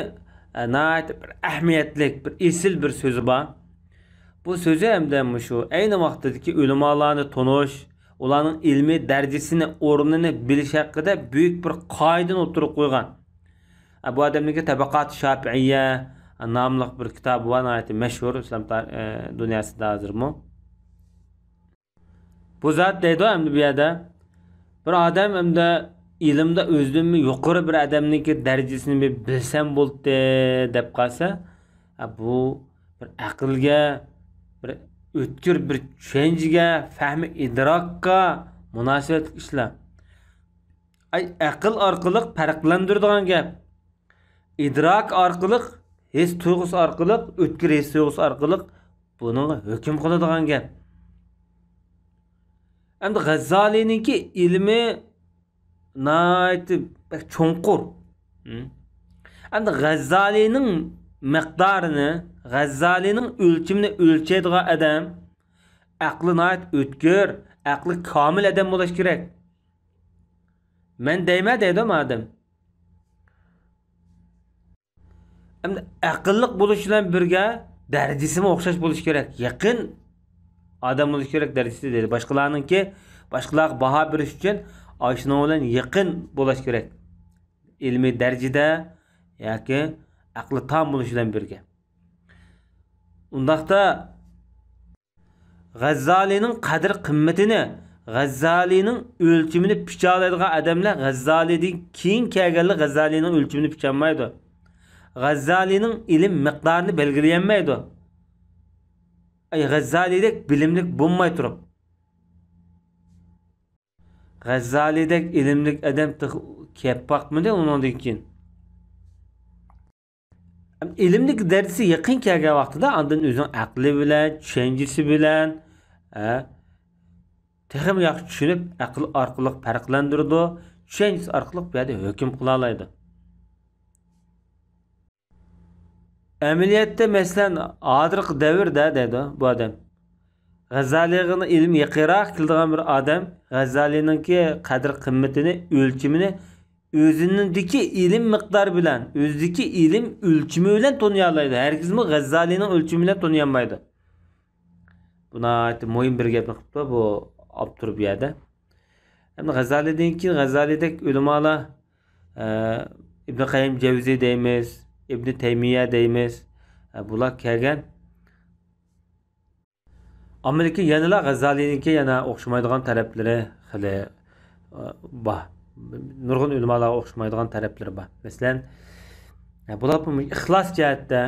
ئە، ناھايىتى بىر ئەھمىيەتلىك، بىر ئېسىل بىر سۆزى بار. بۇ سۆزى ئەمدى مۇشۇ ئەينى ۋاقتىدىكى ئۆلىمالارنى تونۇش، ئۇلارنىڭ ئىلمىي دەرىجىسىنى، ئورنىنى بىلىش ھەققىدە بۈيۈك بىر قائىدىنى ئوتتۇرىغا قويغان. ئە، بۇ ئادەمنىڭكى تەبەقاتى شاپىئىيە ناملىق بىر كىتابى بار، ناھايىتى مەشھۇر، ئىسلام تا-، ئە، دۇنياسىدا ھازىرمۇ. بۇ زات دەيدۇ ئەمدى بۇ يەردە. بىر ئادەم ئەمدى ئىلىمدا ئۆزىدىنمۇ يۇقىرى بىر ئادەمنىڭكى دەرىجىسىنى بىر بىلسەم بولدى دەپ قالسا، ھە، بۇ بىر ئەقىلگە، بىر ئۆتكۈر بىر چۈشەنچىگە، پەھمى ئىدراكقا مۇناسىۋەتلىك ئىشلار. ئەي، ئەقىل ئارقىلىق پەرقلەندۈرىدىغان گەپ. ئىدراك ئارقىلىق، ھېس تۇيغۇسى ئارقىلىق، ئۆتكۈر ھېس تۇيغۇسى ئارقىلىق بۇنىڭغا ھۆكۈم قىلىدىغان گەپ. ئەمدى غەززالىنىڭكى ئىلمى ناھايىتى بەك چوڭقۇر. ھە؟ ئەمدى غەززالىنىڭ مىقدارىنى، غەززالىنىڭ ئۆلچىمىنى ئۆلچەيدىغان ئادەم ئەقلى ناھايىتى ئۆتكۈر، ئەقلى كامىل ئادەم بولۇش كېرەك. مەن دەيمەن دەيدۇ مادەم. ئەمدى ئەقىللىق بولۇش بىلەن بىرگە دەرىجىسىمۇ ئوخشاش بولۇش كېرەك. يېقىن ئادەم بولۇش كېرەك دەرىجىسى دېدى. باشقىلارنىڭكى، باشقىلارغا باھا بېرىش ئۈچۈن ئاشۇنىڭ بىلەن يېقىن بولۇش كېرەك. ئىلمىي دەرىجىدە ياكى ئەقلى تام بولۇش بىلەن بىرگە. ئۇنداقتا غەززالىنىڭ قەدىر-قىممىتىنى، غەززالىنىڭ ئۆلچىمىنى پىچالايدىغان ئادەملەر غەززالىدىن كېيىن كەلگەنلەر غەززالىنىڭ ئۆلچىمىنى پىچالمايدۇ. غەززالىنىڭ ئىلىم مىقدارىنى بەلگىلىيەلمەيدۇ. ئەي، غەززالىدەك بىلىملىك بولماي تۇرۇپ. غەززالىدەك ئىلىملىك ئادەم تېخى كەپ باقمىدى ئۇنىڭدىن كېيىن. ئىلىملىك دەرىجىسى يېقىن كەلگەن ۋاقتىدا ئاندىن ئۆزىنىڭ ئەقلى بىلەن، چۈشەنچىسى بىلەن، ھە، تېخىمۇ ياخشى چۈشىنىپ، ئەقىل ئارقىلىق پەرقلەندۈرىدۇ، چۈشەنچىسى ئارقىلىق بۇ يەردە ھۆكۈم قىلالايدۇ. ئەمەلىيەتتە، مەسىلەن، ھازىرقى دەۋردە دەيدۇ بۇ ئادەم. غەززالىغا ئىلىم يېقىنراق كېلىدىغان بىر ئادەم غەززالىنىڭكى قەدىر-قىممىتىنى، ئۆلچىمىنى ئۆزىنىڭدىكى ئىلىم مىقدارى بىلەن، ئۆزىدىكى ئىلىم ئۆلچىمى بىلەن تونۇيالايدۇ. ھەرگىزمۇ غەززالىنىڭ ئۆلچىمى بىلەن تونۇيالمايدۇ. بۇ ناھايىتى مۇھىم بىر گەپنى قىپتۇ بۇ ئاپتور بۇ يەردە. ئەمدى غەززالىدىن كېيىن غەززالىدەك ئۆلىمالار، ئە، ئىبن قەييىم جەۋزى دەيمىز، ئىبن تەيمىيە دەيمىز. ئە، بۇلار كەلگەن. ئەمما لېكىن يەنىلا غەززالىنىڭكى يەنە ئوخشىمايدىغان تەرەپلىرى خېلى، ئە، بار. نۇرغۇن ئۆلىمالارغا ئوخشىمايدىغان تەرەپلىرى بار. مەسىلەن، ئە، بۇلار بۇ ئىخلاس جەھەتتە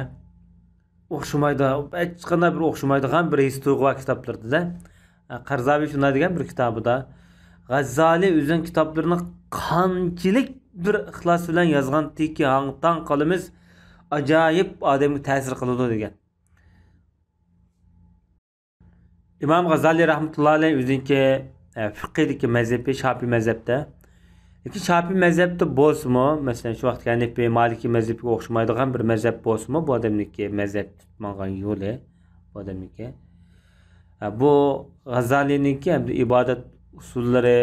ئوخشىمايدۇ، ھېچقانداق بىر ئوخشىمايدىغان بىر ھېس تۇيغۇ بار كىتابلىرىدا. قەرزاۋى شۇنداق دېگەن بىر كىتابىدا، غەززالى ئۆزىنىڭ كىتابلىرىنى قانچىلىك بىر ئىخلاس بىلەن يازغانتىكى، ھاڭ-تاڭ قالىمىز، ئاجايىپ ئادەمگە تەسىر قىلىدۇ دېگەن. ئىمام غازالىي رەھمەتۇللا ئەلەيھ ئۆزىنىڭكى، ئە، فىقھىدىكى مەزھىپى شاپىي مەزھەپتە. لېكىن شاپىي مەزھەپتە بولسىمۇ، مەسىلەن، شۇ ۋاقىتتىكى ھەنىپىي، مالىكىي مەزھىپىگە ئوخشىمايدىغان بىر مەزھەپ بولسىمۇ، بۇ ئادەمنىڭكى مەزھەپ تۇتۇپ ماڭغان يولى، بۇ ئادەمنىڭكى. ئە، بۇ غازالىينىڭكى ھەمدە ئىبادەت ئۇسۇللىرى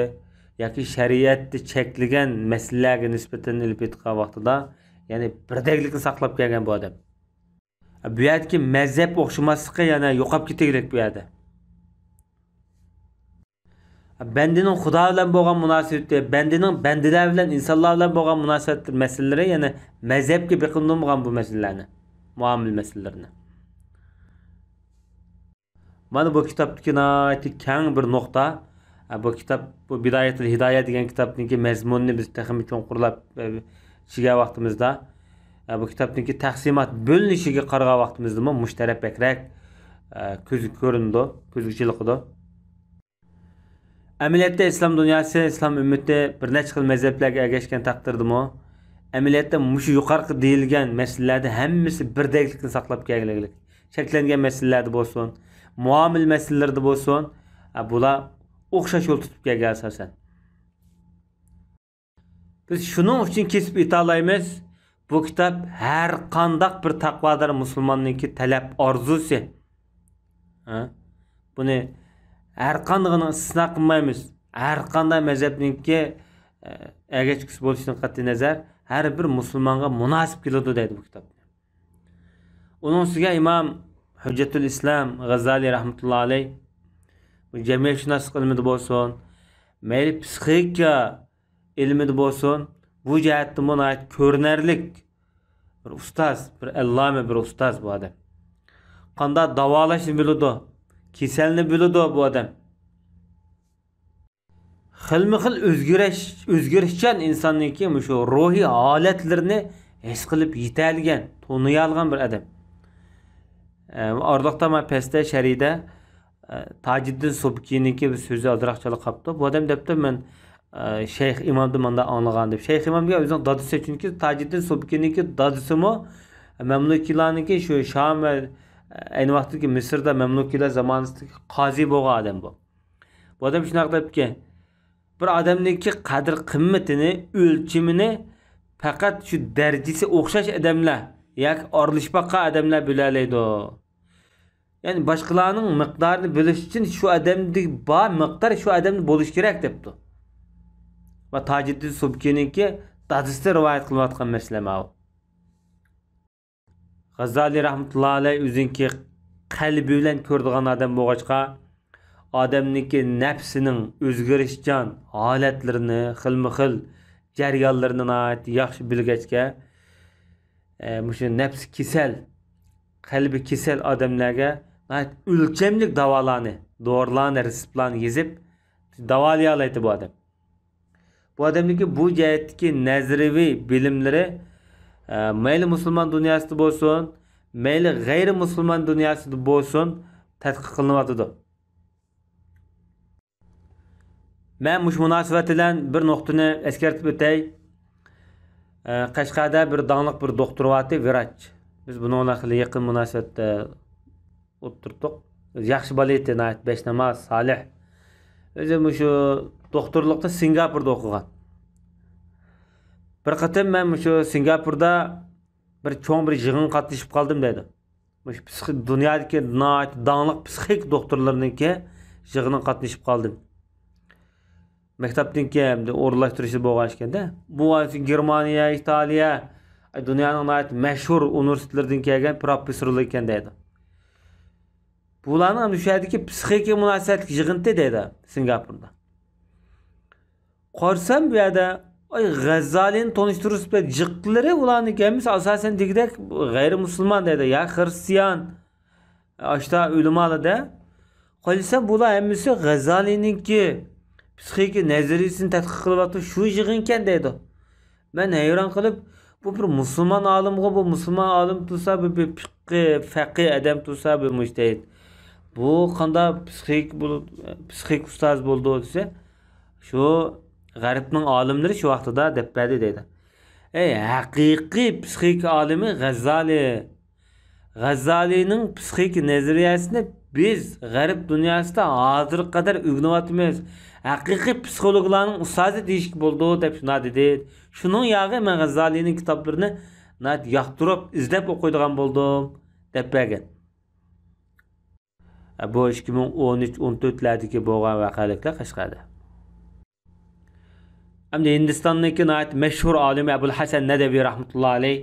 ياكى شەرىئەتتە چەكلىگەن مەسىلىلەرگە نىسبەتەن ئېلىپ ئېيتقان ۋاقتىدا، يەنى بىردەكلىكنى ساقلاپ كەلگەن بۇ ئادەم. بۇ يەردىكى مەزھەپ ئوخشىماسلىقى يەنە يوقاپ كېتىگلىك بۇ يەردە. بەندىنىڭ خۇدا بىلەن بولغان مۇناسىۋىتى، بەندىنىڭ بەندىلەر بىلەن، ئىنسانلار بىلەن بولغان مۇناسىۋەت مەسىلىلىرى يەنە مەزھەپكە بېقىندۇرمىغان بۇ مەسىلىلەرنى، مۇئامىلە مەسىلىلىرىنى. مانا بۇ كىتابتىكى ناھايىتى كەڭ بىر نۇقتا. ئە، بۇ كىتاب، بۇ بىدايەتۇل ھىدايە دېگەن كىتابنىڭكى مەزمۇنىنى بىز تېخىمۇ چوڭقۇرلاپ، ئە، چىگەن ۋاقتىمىزدا، ئە، بۇ كىتابنىڭكى تەقسىمات بۆلۈنۈشىگە قارىغان ۋاقتىمىزدىمۇ مۇشۇ تەرەپ بەكرەك، ئە، كۆزگە كۆرۈنىدۇ، كۆزگە چېلىقىدۇ. ئەمەلىيەتتە ئىسلام دۇنياسى، ئىسلام ئۈممىتى بىر نەچچە خىل مەزھەپلەرگە ئەگەشكەن تەقدىردىمۇ، ئەمەلىيەتتە مۇشۇ يۇقىرىقى دېيىلگەن مەسىلىلەردە ھەممىسى بىردەكلىكنى ساقلاپ كەلگىلىك. چەكلەنگەن مەسىلىلەردە بولسۇن، مۇئامىلە مەسىلىلىرىدە بولسۇن، ئە، بۇلار ئوخشاش يول تۇتۇپ كەلگەن ئاساسەن. بىز شۇنىڭ ئۈچۈن كېسىپ ئېيتالايمىز، بۇ كىتاب ھەر قانداق بىر تەقۋادار مۇسۇلماننىڭكى تەلەپ ئارزۇسى. ھە؟ بۇنى ھەر قاندىقىنى ئىستىسنا قىلمايمىز. ھەر قانداق مەزھەپنىڭكى، ئە، ئەگەشكۈسى بولۇشىدىن قەتئىينەزەر، ھەر بىر مۇسۇلمانغا مۇناسىپ كېلىدۇ دەيدۇ بۇ كىتاب. ئۇنىڭ ئۈستىگە ئىمام ھۆججەتۇل ئىسلام غازالىي رەھمەتۇللا ئەلەيھ بۇ جەمئىيەتشۇناسلىق ئىلمىدا بولسۇن، مەيلى پسىخىكا ئىلمىدا بولسۇن، بۇ جەھەتتىمۇ ناھايىتى كۆرۈنەرلىك بىر ئۇستاز، بىر ئەللامە، بىر ئۇستاز بۇ ئادەم. قانداق داۋالاشنى بىلىدۇ، كېسەلنى بىلىدۇ بۇ ئادەم. خىلمۇ خىل ئۆزگىرىش، ئۆزگىرىشچان ئىنساننىڭكى مۇشۇ روھىي ھالەتلىرىنى ھېس قىلىپ يېتەلىگەن، تونۇيالىغان بىر ئادەم. ئە، ئارىلىقتا مانا پەستە شەرھىدە، ئە، تاجىددىن سۇبكىنىڭكى بىر سۆزى ئازراق چالا قاپتۇ. بۇ ئادەم دەپتۇ، مەن، ئە، شەيخ ئىمامدىن مانداق ئاڭلىغان دەپ. شەيخ ئىمام دېگەن ئۆزىنىڭ دادىسى، چۈنكى تاجىددىن سۇبكىنىڭكى دادىسىمۇ مەملۇكىيلارنىڭكى شۇ شام ۋە ئەينى ۋاقىتتىكى مىسىردا مەملۇكىيلار زامانىسىدىكى قازى بولغان ئادەم بۇ. بۇ ئادەم شۇنداق دەپتىكەن، بىر ئادەمنىڭكى قەدىر قىممىتىنى، ئۆلچىمىنى پەقەت شۇ دەرىجىسى ئوخشاش ئادەملەر ياكى ئارىلىشىپ باققان ئادەملەر بىلەلەيدۇ. يەنى باشقىلارنىڭ مىقدارىنى بىلىش ئۈچۈن شۇ ئادەمدە بار مىقدار شۇ ئادەمدە بولۇشى كېرەك دەپتۇ. ۋە تاجىددىن سۇبكىنىڭكى دادىسى رىۋايەت قىلىۋاتقان مەسىلە ماۋۇ. غازالىي رەھمەتۇللا ئەلەي ئۆزىنىڭكى قەلبى بىلەن كۆرىدىغان ئادەم بولغاچقا، ئادەمنىڭكى نەپسىنىڭ ئۆزگىرىشچان ھالەتلىرىنى، خىلمۇ خىل جەريانلىرىنى ناھايىتى ياخشى بىلگەچكە، ئە، مۇشۇ نەپسى كېسەل، قەلبى كېسەل ئادەملەرگە ناھايىتى ئۆلچەملىك داۋالارنى، دورىلارنى، رېتسېپلارنى يېزىپ داۋالىيالايتتى بۇ ئادەم. بۇ ئادەمنىڭكى بۇ جەھەتتىكى نەزەرىيەۋى بىلىملىرى، ئە، مەيلى مۇسۇلمان دۇنياسىدا بولسۇن، مەيلى غەيرىي مۇسۇلمان دۇنياسىدا بولسۇن، تەتقىق قىلىنىۋاتىدۇ. مەن مۇشۇ مۇناسىۋەت بىلەن بىر نۇقتىنى ئەسكەرتىپ ئۆتەي. ئە، قەشقەردە بىر داڭلىق بىر دوختۇر بارتى، ۋراچ. بىز بۇنىڭ بىلەن خېلى يېقىن مۇناسىۋەتتە ئولتۇردۇق. ياخشى بالا ئىدى، ناھايىتى بەشناماز، سالىھ. ئۆزى مۇشۇ دوختۇرلۇقتا سىنگاپوردا ئوقۇغان. بىر قېتىم مەن مۇشۇ سىنگاپوردا بىر چوڭ بىر يىغىنغا قاتنىشىپ قالدىم دەيدۇ. مۇشۇ پسىخ-، دۇنيادىكى ناھايىتى داڭلىق پسىخىك دوختۇرلىرىنىڭكى يىغىنىغا قاتنىشىپ قالدىم. مەكتەپنىڭكى ھەمدە ئورۇنلاشتۇرۇشى بولغان ئىكەن-دە. بۇ گېرمانىيە، ئىتالىيە، دۇنيانىڭ ناھايىتى مەشھۇر ئۇنىۋېرسىتېتلىرىدىن كەلگەن پروفېسسورلار ئىكەن دەيدۇ. بۇلارنىڭ مۇشۇ يەردىكى پسىخىكىغا مۇناسىۋەتلىك يىغىنتى دەيدۇ، سىنگاپوردا. قارىسام بۇ يەردە، ئاي، غەززالىنى تونۇشتۇرۇش بىلەن جىقلىرى ئۇلارنىڭكى ھەممىسى ئاساسەن دېگۈدەك غەيرىي مۇسۇلمان دەيدۇ، يا خرىستىيان، ئاشتا ئۆلىمالىدە. قارىسام بۇلار ھەممىسى غەززالىنىڭكى پسىخىكا نەزەرىيىسىنى تەتقىق قىلىۋاتىدۇ، شۇ يىغىنكەن دەيدۇ. مەن ھەيران قېلىپ، بۇ بىر مۇسۇلمان ئالىمغۇ، بۇ مۇسۇلمان ئالىم تۇرسا، بۇ بىر پىققى، فەقىھ ئادەم تۇرسا، بۇ مۇجتەھىد. بۇ قانداق پسىخىك بول-، پسىخىك ئۇستاز بولىدۇ دېسە، شۇ غەربنىڭ ئالىملىرى شۇ ۋاقتىدا دەپ بەردى دەيدۇ. ئەي، ھەقىقىي پسىخىك ئالىمى غەززالى. غەززالىنىڭ پسىخىك نەزەرىيەسىنى بىز غەرب دۇنياسىدا ھازىرغا قەدەر ئۆگىنىۋاتىمىز. ھەقىقىي پسىخولوگلارنىڭ ئۇستازى دېيىشكە بولىدۇ، دەپ شۇنداق دېدى. شۇنىڭ ياغى مەن غەززالىنىڭ كىتابلىرىنى ناھايىتى ياقتۇرۇپ ئىزدەپ ئوقۇيدىغان بولدۇم، دەپ بەرگەن. بۇ ئىككى مىڭ ئون ئۈچ، ئون تۆتلەردىكى بولغان ۋەقەلىكلەر قەشقەردە. ئەمدى ھىندىستاننىڭكى ناھايىتى مەشھۇر ئالىمى ئەبۇل ھەسەن نەدەۋى رەھمەتۇللا ئەلەي،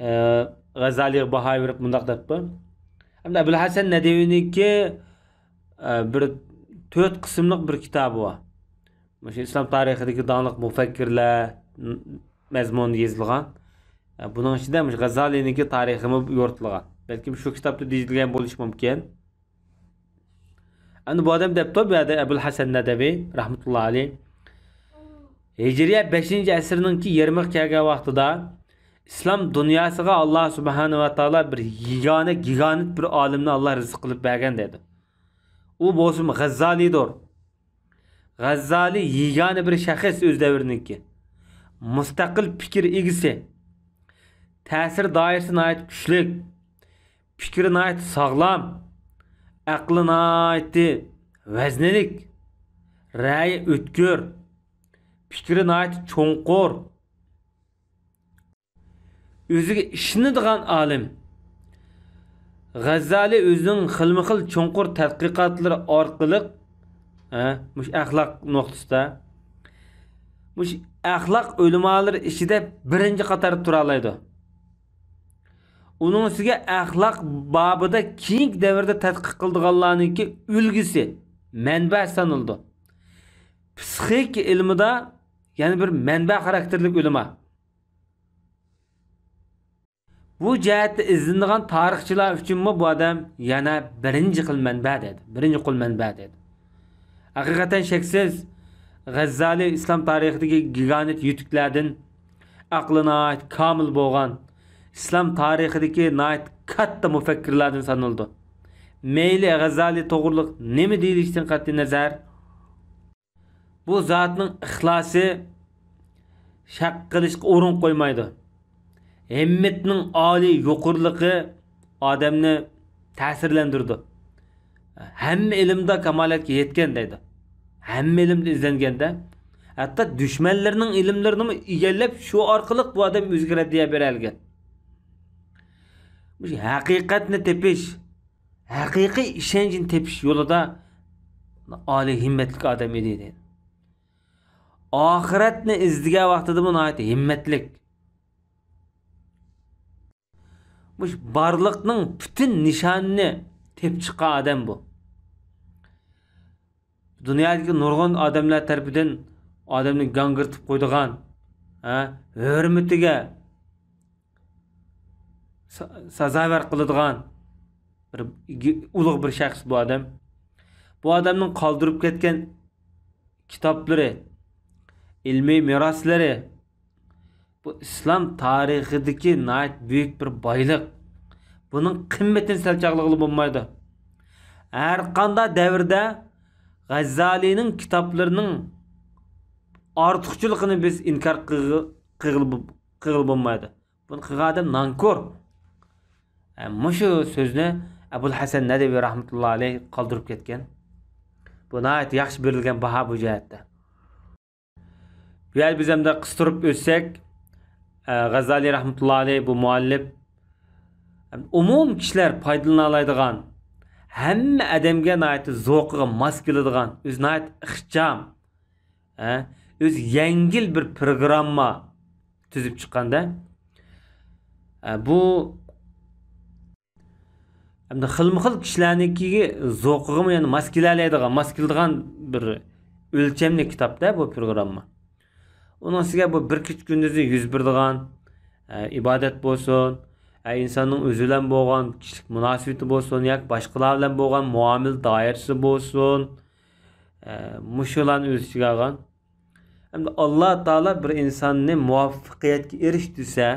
ئە، غەززالىغا باھا بېرىپ مۇنداق دەپتۇ. ئەمدى ئەبۇل ھەسەن نەدەۋىنىڭكى، ئە، بىر تۆت قىسىملىق بىر كىتابى بار. مۇشۇ ئىسلام تارىخىدىكى داڭلىق مۇفەككىرلەر، مەزمۇنىدا يېزىلغان. بۇنىڭ ئىچىدە مۇشۇ غەززالىنىڭكى تارىخىمۇ يورۇتۇلغان. بەلكىم شۇ كىتابتا دېيىلگەن بولۇشى مۇمكىن. ئەمدى بۇ ئادەم دەپتۇ، بۇ يەردە ئەبۇل ھەسەن نەدەۋى رەھمەتۇللا ئەلەي، ھىجرىيە بەشىنچى ئەسىرنىڭكى يېرىمىغا كەلگەن ۋاقتىدا ئىسلام دۇنياسىغا ئاللا سۇبھانە ۋە تائالا بىر يېگانە، گىگانت بىر ئالىمنى ئاللا رىزىق قىلىپ بەرگەن دەيدۇ. ئۇ بولسىمۇ غەززالىدۇر. غەززالى يېگانە بىر شەخس ئۆز دەۋرىنىڭكى. مۇستەقىل پىكىر ئىگىسى. تەسىر دائىرىسى ناھايىتى كۈچلۈك. پىكرى ناھايىتى ساغلام. ئەقلى ناھايىتى ۋەزنىلىك. رەيى ئۆتكۈر. پىكرى ناھايىتى چوڭقۇر. ئۆزىگە ئىشىنىدىغان ئالىم. غەززالى ئۆزىنىڭ خىلمۇ خىل چوڭقۇر تەتقىقاتلىرى ئارقىلىق، ھە، مۇشۇ ئەخلاق نۇقتىسىدا، مۇشۇ ئەخلاق ئۆلىمالىرى ئىچىدە بىرىنچى قاتاردا تۇرالايدۇ. ئۇنىڭ ئۈستىگە ئەخلاق بابىدا كېيىنكى دەۋردە تەتقىق قىلىدىغانلارنىڭكى ئۈلگىسى، مەنبە سانىلىدۇ. پسىخىكا ئىلمىدا يەنە بىر مەنبە خاراكتېرلىك ئۆلىما. بۇ جەھەتتە ئىزدىنىدىغان تارىخچىلار ئۈچۈنمۇ بۇ ئادەم يەنە بىرىنچى خىل مەنبە دەيدۇ. بىرىنچى قول مەنبە دەيدۇ. ھەقىقەتەن شەكسىز، غەززالى ئىسلام تارىخىدىكى گىگانت يۈتۈكلەردىن، ئەقلى ناھايىتى كامىل بولغان، ئىسلام تارىخىدىكى ناھايىتى كاتتا مۇپەككىرلەردىن سانىلىدۇ. مەيلى غەززالى توغرىلىق نېمە دېيىلىشىدىن قەتئىينەزەر، بۇ زاتنىڭ ئىخلاسى شەك قىلىشقا ئورۇن قويمايدۇ. ھىممىتىنىڭ ئالىي يۇقىرىلىقى ئادەمنى تەسىرلەندۈرىدۇ. ھەممە ئىلىمدا كامالەتكە يەتكەن دەيدۇ. ھەممە ئىلىمدە ئىزدەنگەندە، ھەتتا دۈشمەنلىرىنىڭ ئىلىملىرىنىمۇ ئىگىلەپ، شۇ ئارقىلىق بۇ ئادەم ئۆزىگە رەددىيە بېرەلىگەن. مۇشۇ ھەقىقەتنى تېپىش، ھەقىقىي ئىشەنچنى تېپىش يولىدا ئالىي ھىممەتلىك ئادەم ئىدى، دەيدۇ. ئاخىرەتنى ئىزدىگەن ۋاقتىدىمۇ ناھايىتى ھىممەتلىك. مۇشۇ بارلىقنىڭ پۈتۈن نىشانىنى تېپىپ چىققان ئادەم بۇ. دۇنيادىكى نۇرغۇن ئادەملەر تەرىپىدىن ئادەمنى گاڭگىرىتىپ قويىدىغان، ھە، ھۆرمىتىگە سا-، سازاۋەر قىلىدىغان بىر ئىگە-، ئۇلۇغ بىر شەخس بۇ ئادەم. بۇ ئادەمنىڭ قالدۇرۇپ كەتكەن كىتابلىرى، ئىلمىي مىراسلىرى، بۇ ئىسلام تارىخىدىكى ناھايىتى بۈيۈك بىر بايلىق. بۇنىڭ قىممىتىنى سەل چاغلىغىلى بولمايدۇ. ھەر قانداق دەۋردە غەززالىنىڭ كىتابلىرىنىڭ ئارتۇقچىلىقىنى بىز ئىنكار قىلغ-، قىلغىلى بو-، قىلغىلى بولمايدۇ. بۇنى قىلغان ئادەم نانكور. ئە، مۇشۇ سۆزنى ئەبۇل ھەسەن نەدىۋى رەھمەتۇللا ئەلەيھ قالدۇرۇپ كەتكەن. بۇ ناھايىتى ياخشى بېرىلگەن باھا بۇ جەھەتتە. بۇ يەردە بىز ئەمدى قىستۇرۇپ ئۆتسەك، ئە، غەززالى رەھمەتۇللا ئەلەيھ بۇ مۇئەللىپ ئومۇم كىشىلەر پايدىلىنالايدىغان، ھەممە ئادەمگە ناھايىتى زوقىغا ماس كېلىدىغان، ئۆزى ناھايىتى ئىخچام، ھە، ئۆزى يەڭگىل بىر پروگرامما تۈزۈپ چىققاندا، ئە، بۇ ئەمدى خىلمۇ خىل كىشىلەرنىڭكى زوقىغىمۇ يەنە ماس كېلەلەيدىغان، ماس كېلىدىغان بىر ئۆلچەملىك كىتابتا بۇ پروگرامما. ئۇنىڭ ئۈستىگە بۇ بىر كېچە كۈندۈزى يۈز بېرىدىغان، ئە، ئىبادەت بولسۇن، ئە، ئىنساننىڭ ئۆزى بىلەن بولغان كىشىلىك مۇناسىۋىتى بولسۇن ياكى باشقىلار بىلەن بولغان مۇئامىلە دائىرىسى بولسۇن، ئە، مۇشۇلارنى ئۆز ئىچىگە ئالغان. ئەمدى ئاللا تائالا بىر ئىنساننى مۇۋەپپەقىيەتكە ئېرىشتۈرسە،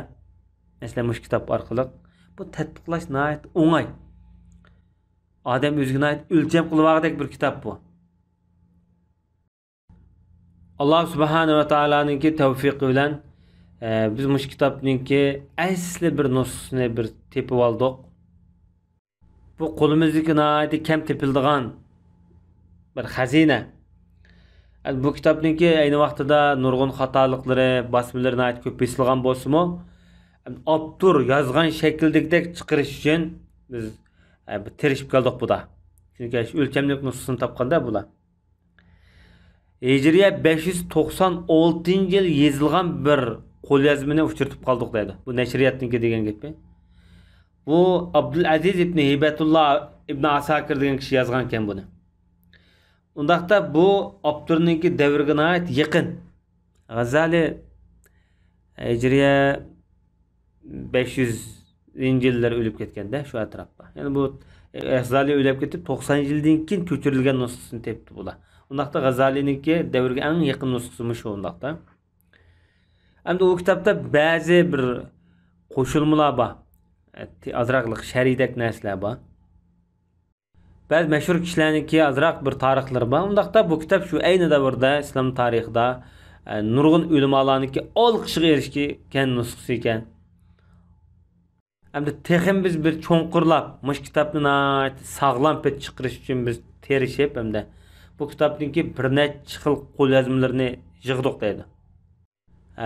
مەسىلەن، مۇشۇ كىتاب ئارقىلىق، بۇ تەتبىقلاش ناھايىتى ئوڭاي. ئادەم ئۆزىگە ناھايىتى ئۆلچەم قىلىۋالغۇدەك بىر كىتاب بۇ. ئاللا سۇبھانە ۋە تائالانىڭكى تەۋفىقى بىلەن، ئە، بىز مۇشۇ كىتابنىڭكى ئەسلى بىر نۇسخىسىنى بىر تېپىۋالدۇق. بۇ قولىمىزدىكى ناھايىتى كەم تېپىلىدىغان بىر خەزىنە. بۇ كىتابنىڭكى ئەينى ۋاقتىدا نۇرغۇن خاتالىقلىرى، باسمىلىرى ناھايىتى كۆپ بېسىلغان بولسىمۇ، ئاپتور يازغان شەكىلدىكىدەك چىقىرىش ئۈچۈن بىز، ئە، بىر تىرىشىپ كەلدۇق بۇدا. چۈنكى شۇ ئۆلچەملىك نۇسخىسىنى تاپقاندا بۇلار. ھىجرىيە بەش يۈز توقسان ئالتىنچى يىل يېزىلغان بىر قوليازمىنى ئۇچرىتىپ قالدۇق دەيدۇ. بۇ نەشرىياتنىڭكى دېگەن گېپى. بۇ ئابدۇلئەزىز ئىبنى ھىبەتۇللا ئىبنى ئاساكىر دېگەن كىشى يازغانىكەن بۇنى. ئۇنداقتا بۇ ئاپتورنىڭكى دەۋرىگە ناھايىتى يېقىن. غەززالى ھىجرىيە بەش يۈزىنچى يىللىرى ئۆلۈپ كەتكەندە، شۇ ئەتراپتا. يەنى بۇ، ئە، غەززالى ئۆلۈپ كېتىپ، توقسان يىلدىن كېيىن كۆچۈرۈلگەن نۇسخىسىنى تېپىپتۇ بۇلار. ئۇنداقتا غەززالىنىڭكى دەۋرىگە ئەڭ يېقىن نۇسخىسى مۇشۇ ئۇنداقتا. ئەمدى ئۇ كىتابتا بەزى بىر قوشۇلمىلار بار. ئە، تې-، ئازراقلىق شەرھدەك نەرسىلەر بار. بەزى مەشھۇر كىشىلەرنىڭكى ئازراق بىر تارىخلىرى بار. ئۇنداقتا بۇ كىتاب شۇ ئەينى دەۋردە ئىسلام تارىخىدا، ئە، نۇرغۇن ئۆلىمالارنىڭكى ئالقىشىغا ئېرىشكەن نۇسخىسى ئىكەن. ئەمدى تېخىمۇ بىز بىر چوڭقۇرلاپ، مۇشۇ كىتابنى ناھايىتى ساغلام پېتى چىقىرىش ئۈچۈن بىز تىرىشىپ، ھەمدە بۇ كىتابنىڭكى بىر نەچچە خىل قوليازمىلىرىنى يىغدۇق دەيدۇ.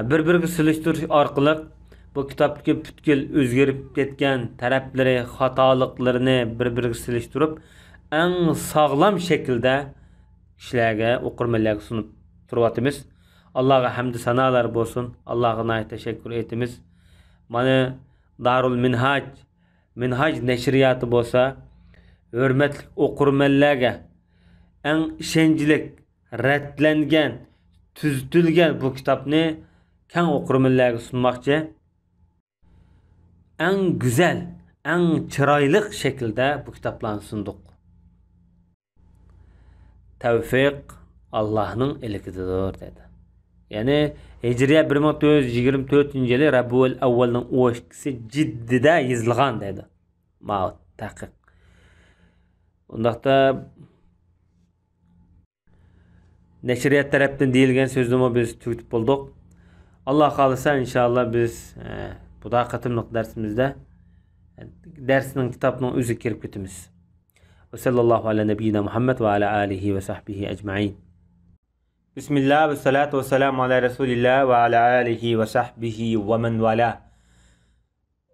بىر-بىرىگە سېلىشتۇرۇش ئارقىلىق بۇ كىتابتىكى پۈتكۈل ئۆزگىرىپ كەتكەن تەرەپلىرى، خاتالىقلىرىنى بىر-بىرىگە سېلىشتۇرۇپ، ئەڭ ساغلام شەكىلدە كىشىلەرگە، ئوقۇرمەنلەرگە سۇنۇپ تۇرۇۋاتىمىز. ئاللاغا ھەمدۇ سانالار بولسۇن، ئاللاغا ناھايىتى تەشەككۈر ئېيتىمىز. مانا دارۇل مىنھاج، مىنھاج نەشرىياتى بولسا، ھۆرمەتلىك ئوقۇرمەنلەرگە ئەڭ ئىشەنچلىك، رەتلەنگەن، تۈزىتىلگەن بۇ كىتابنى كەڭ ئوقۇرمەنلەرگە سۇنماقچى. ئەڭ گۈزەل، ئەڭ چىرايلىق شەكىلدە بۇ كىتابلارنى سۇندۇق. تەۋفىق، ئاللاھنىڭ ئىلكىدىدۇر دەيدۇ. يەنى ھىجرىيە بىر مىڭ تۆت يۈز يىگىرمە تۆتىنچى يىلى رەبىئۇل ئەۋۋەلنىڭ ئون ئىككىسى جىددىدە يېزىلغان دەيدۇ. ماۋۇ تەھقىق. ئۇنداقتا نەشرىيات تەرەپتىن دېيىلگەن سۆزنىمۇ بىز تۈگىتىپ بولدۇق. ئاللا خالىسا، ئىنشائاللا، بىز، ئە، بۇدا قېتىملىق دەرسىمىزدە، ئە، دەرسنىڭ، كىتابنىڭ ئۆزىگە كىرىپ كېتىمىز. ۋە سەللەللاھۇ ئەلا نەبىييىنا مۇھەممەد ۋە ئەلا ئالىھى ۋە سەھبىھى ئەجمەئىن. بىسمىللا ۋە سالاتۇ ۋە سالامۇ ئەلا رەسۇلىللا ۋە ئەلا ئالىھى ۋە سەھبىھى ۋە مەن ۋالا.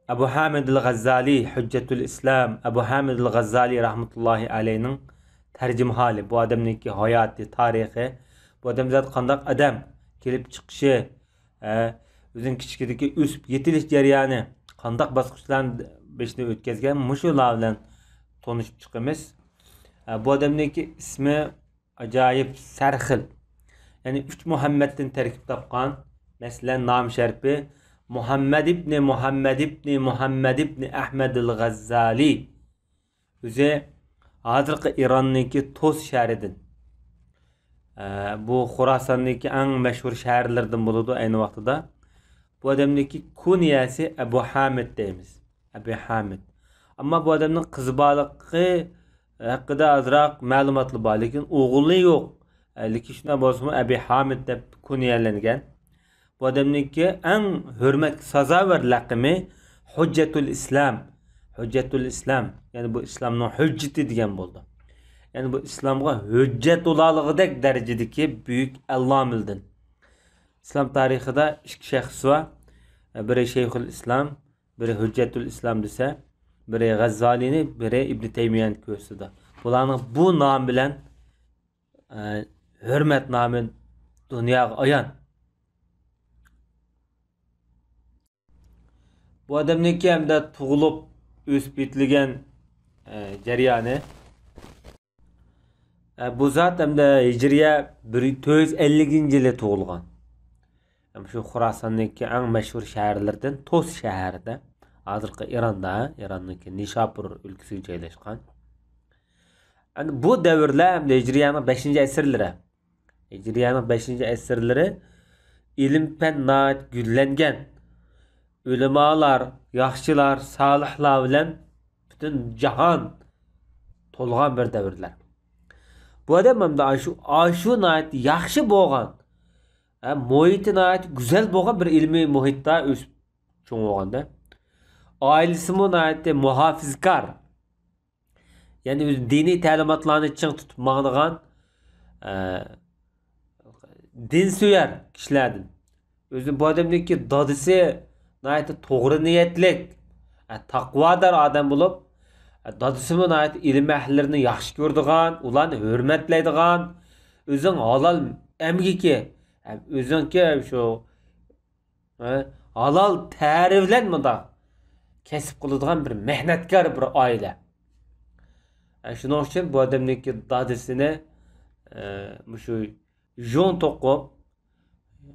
ئەبۇ ھامىد ئەل غەززالى، ھۈججەتۇل ئىسلام، ئەبۇ ھامىد ئەل غەززالى رەھمەتۇللاھى ئەلەيھنىڭ تەرجىمىھالى، بۇ ئادەمنىڭكى ھاياتى، تارىخى، بۇ ئادەم زادى قانداق ئادەم، كېلىپ چىقىشى، ھە، ئۆزىنىڭ كىچىكىدىكى ئۆسۈپ يېتىلىش جەريانى، قانداق باسقۇچلارنى بېشىدىن ئۆتكەزگەن، مۇشۇلار بىلەن تونۇشۇپ چىقىمىز. ھە، بۇ ئادەمنىڭكى ئىسمى ئاجايىپ سەرخىل. يەنى ئۈچ مۇھەممەدتىن تەركىب تاپقان. مەسىلەن، نام شەرىپى مۇھەممەد ئىبنى مۇھەممەد ئىبنى مۇھەممەد ئىبنى ئەھمەدىل غەززالى. ئۆزى ھازىرقى ئىراننىڭكى توس شەھىرىدىن. ئە، بۇ خوراساننىڭكى ئەڭ مەشھۇر شەھەرلىرىدىن بولىدۇ ئەينى ۋاقتىدا. بۇ ئادەمنىڭكى كۇنيەسى ئەبۇ ھامىد دەيمىز. ئەبى ھامىد. ئەمما بۇ ئادەمنىڭ قىزى بارلىقى ھەققىدە ئازراق مەلۇماتلار بار، لېكىن ئوغۇلى يوق. لېكىن شۇنداق بولسىمۇ، ئەبى ھامىد دەپ كۇنيەلەنگەن. بۇ ئادەمنىڭكى ئەڭ ھۆرمەتكە سازاۋەر لەقىمى ھۆججەتۇل ئىسلام. ھۆججەتۇل ئىسلام، يەنى بۇ ئىسلامنىڭ ھۆججىتى دېگەن بولىدۇ. يەنى بۇ ئىسلامغا ھۆججەت بولالىغۇدەك دەرىجىدىكى بۈيۈك ئەللامىدىن. ئىسلام تارىخىدا ئىككى شەخس بار. بىرى شەيخۇل ئىسلام، بىرى ھۆججەتۇل ئىسلام دېسە، بىرى غەززالىنى، بىرى ئىبنى تەيمىيەنى كۆرسىتىدۇ. بۇلارنىڭ بۇ نام بىلەن، ئە، ھۆرمەت نامى دۇنياغا ئايان. بۇ ئادەمنىڭكى ھەمدە تۇغۇلۇپ ئۆسۈپ يېتىلگەن، ئە، جەريانى. ئە، بۇ زات ئەمدى ھىجرىيە بىر، تۆت يۈز ئەللىكىنچى يىلى تۇغۇلغان. ھەم شۇ خوراساننىڭكى ئەڭ مەشھۇر شەھەرلىرىدىن توس شەھىرىدە، ھازىرقى ئىراندا، ئىراننىڭكى نىشاپۇر ئۆلكىسىگە جايلاشقان. ئەمدى بۇ دەۋرلەر ئەمدى ھىجرىيەنىڭ بەشىنچى ئەسىرلىرى. ھىجرىيەنىڭ بەشىنچى ئەسىرلىرى ئىلىم-پەن ناھايىتى گۈللەنگەن. ئۆلىمالار، ياخشىلار، سالىھلار بىلەن پۈتۈن جاھان تولغان بىر دەۋرلەر. بۇ ئادەم ئەمدى ئاشۇ، ئاشۇ ناھايىتى ياخشى بولغان، ھە، مۇھىتى ناھايىتى گۈزەل بولغان بىر ئىلمىي مۇھىتتا ئۆسۈپ چوڭ بولغاندا. ئائىلىسىمۇ ناھايىتى مۇھاپىزكار. يەنى ئۆزى دىنىي تەلىماتلارنى چىڭ تۇتۇپ ماڭىدىغان، ئە، دىنسۆيەر كىشىلەردىن. ئۆزى بۇ ئادەمنىڭكى دادىسى ناھايىتى توغرا نىيەتلىك، ئە، تەقۋادار ئادەم بولۇپ، ئە، دادىسىمۇ ناھايىتى ئىلىم ئەھلىلىرىنى ياخشى كۆرىدىغان، ئۇلارنى ھۆرمەتلەيدىغان، ئۆزىنىڭ ھالال ئەمگىكى، ئە، ئۆزىنىڭكى شۇ ھە، ھالال تەرى بىلەن مۇنداق كەسىپ قىلىدىغان بىر مەھنەتكار بىر ئائىلە. ھە، شۇنىڭ ئۈچۈن بۇ ئادەمنىڭكى دادىسىنى، ھە، مۇشۇ يۇڭ توقۇپ،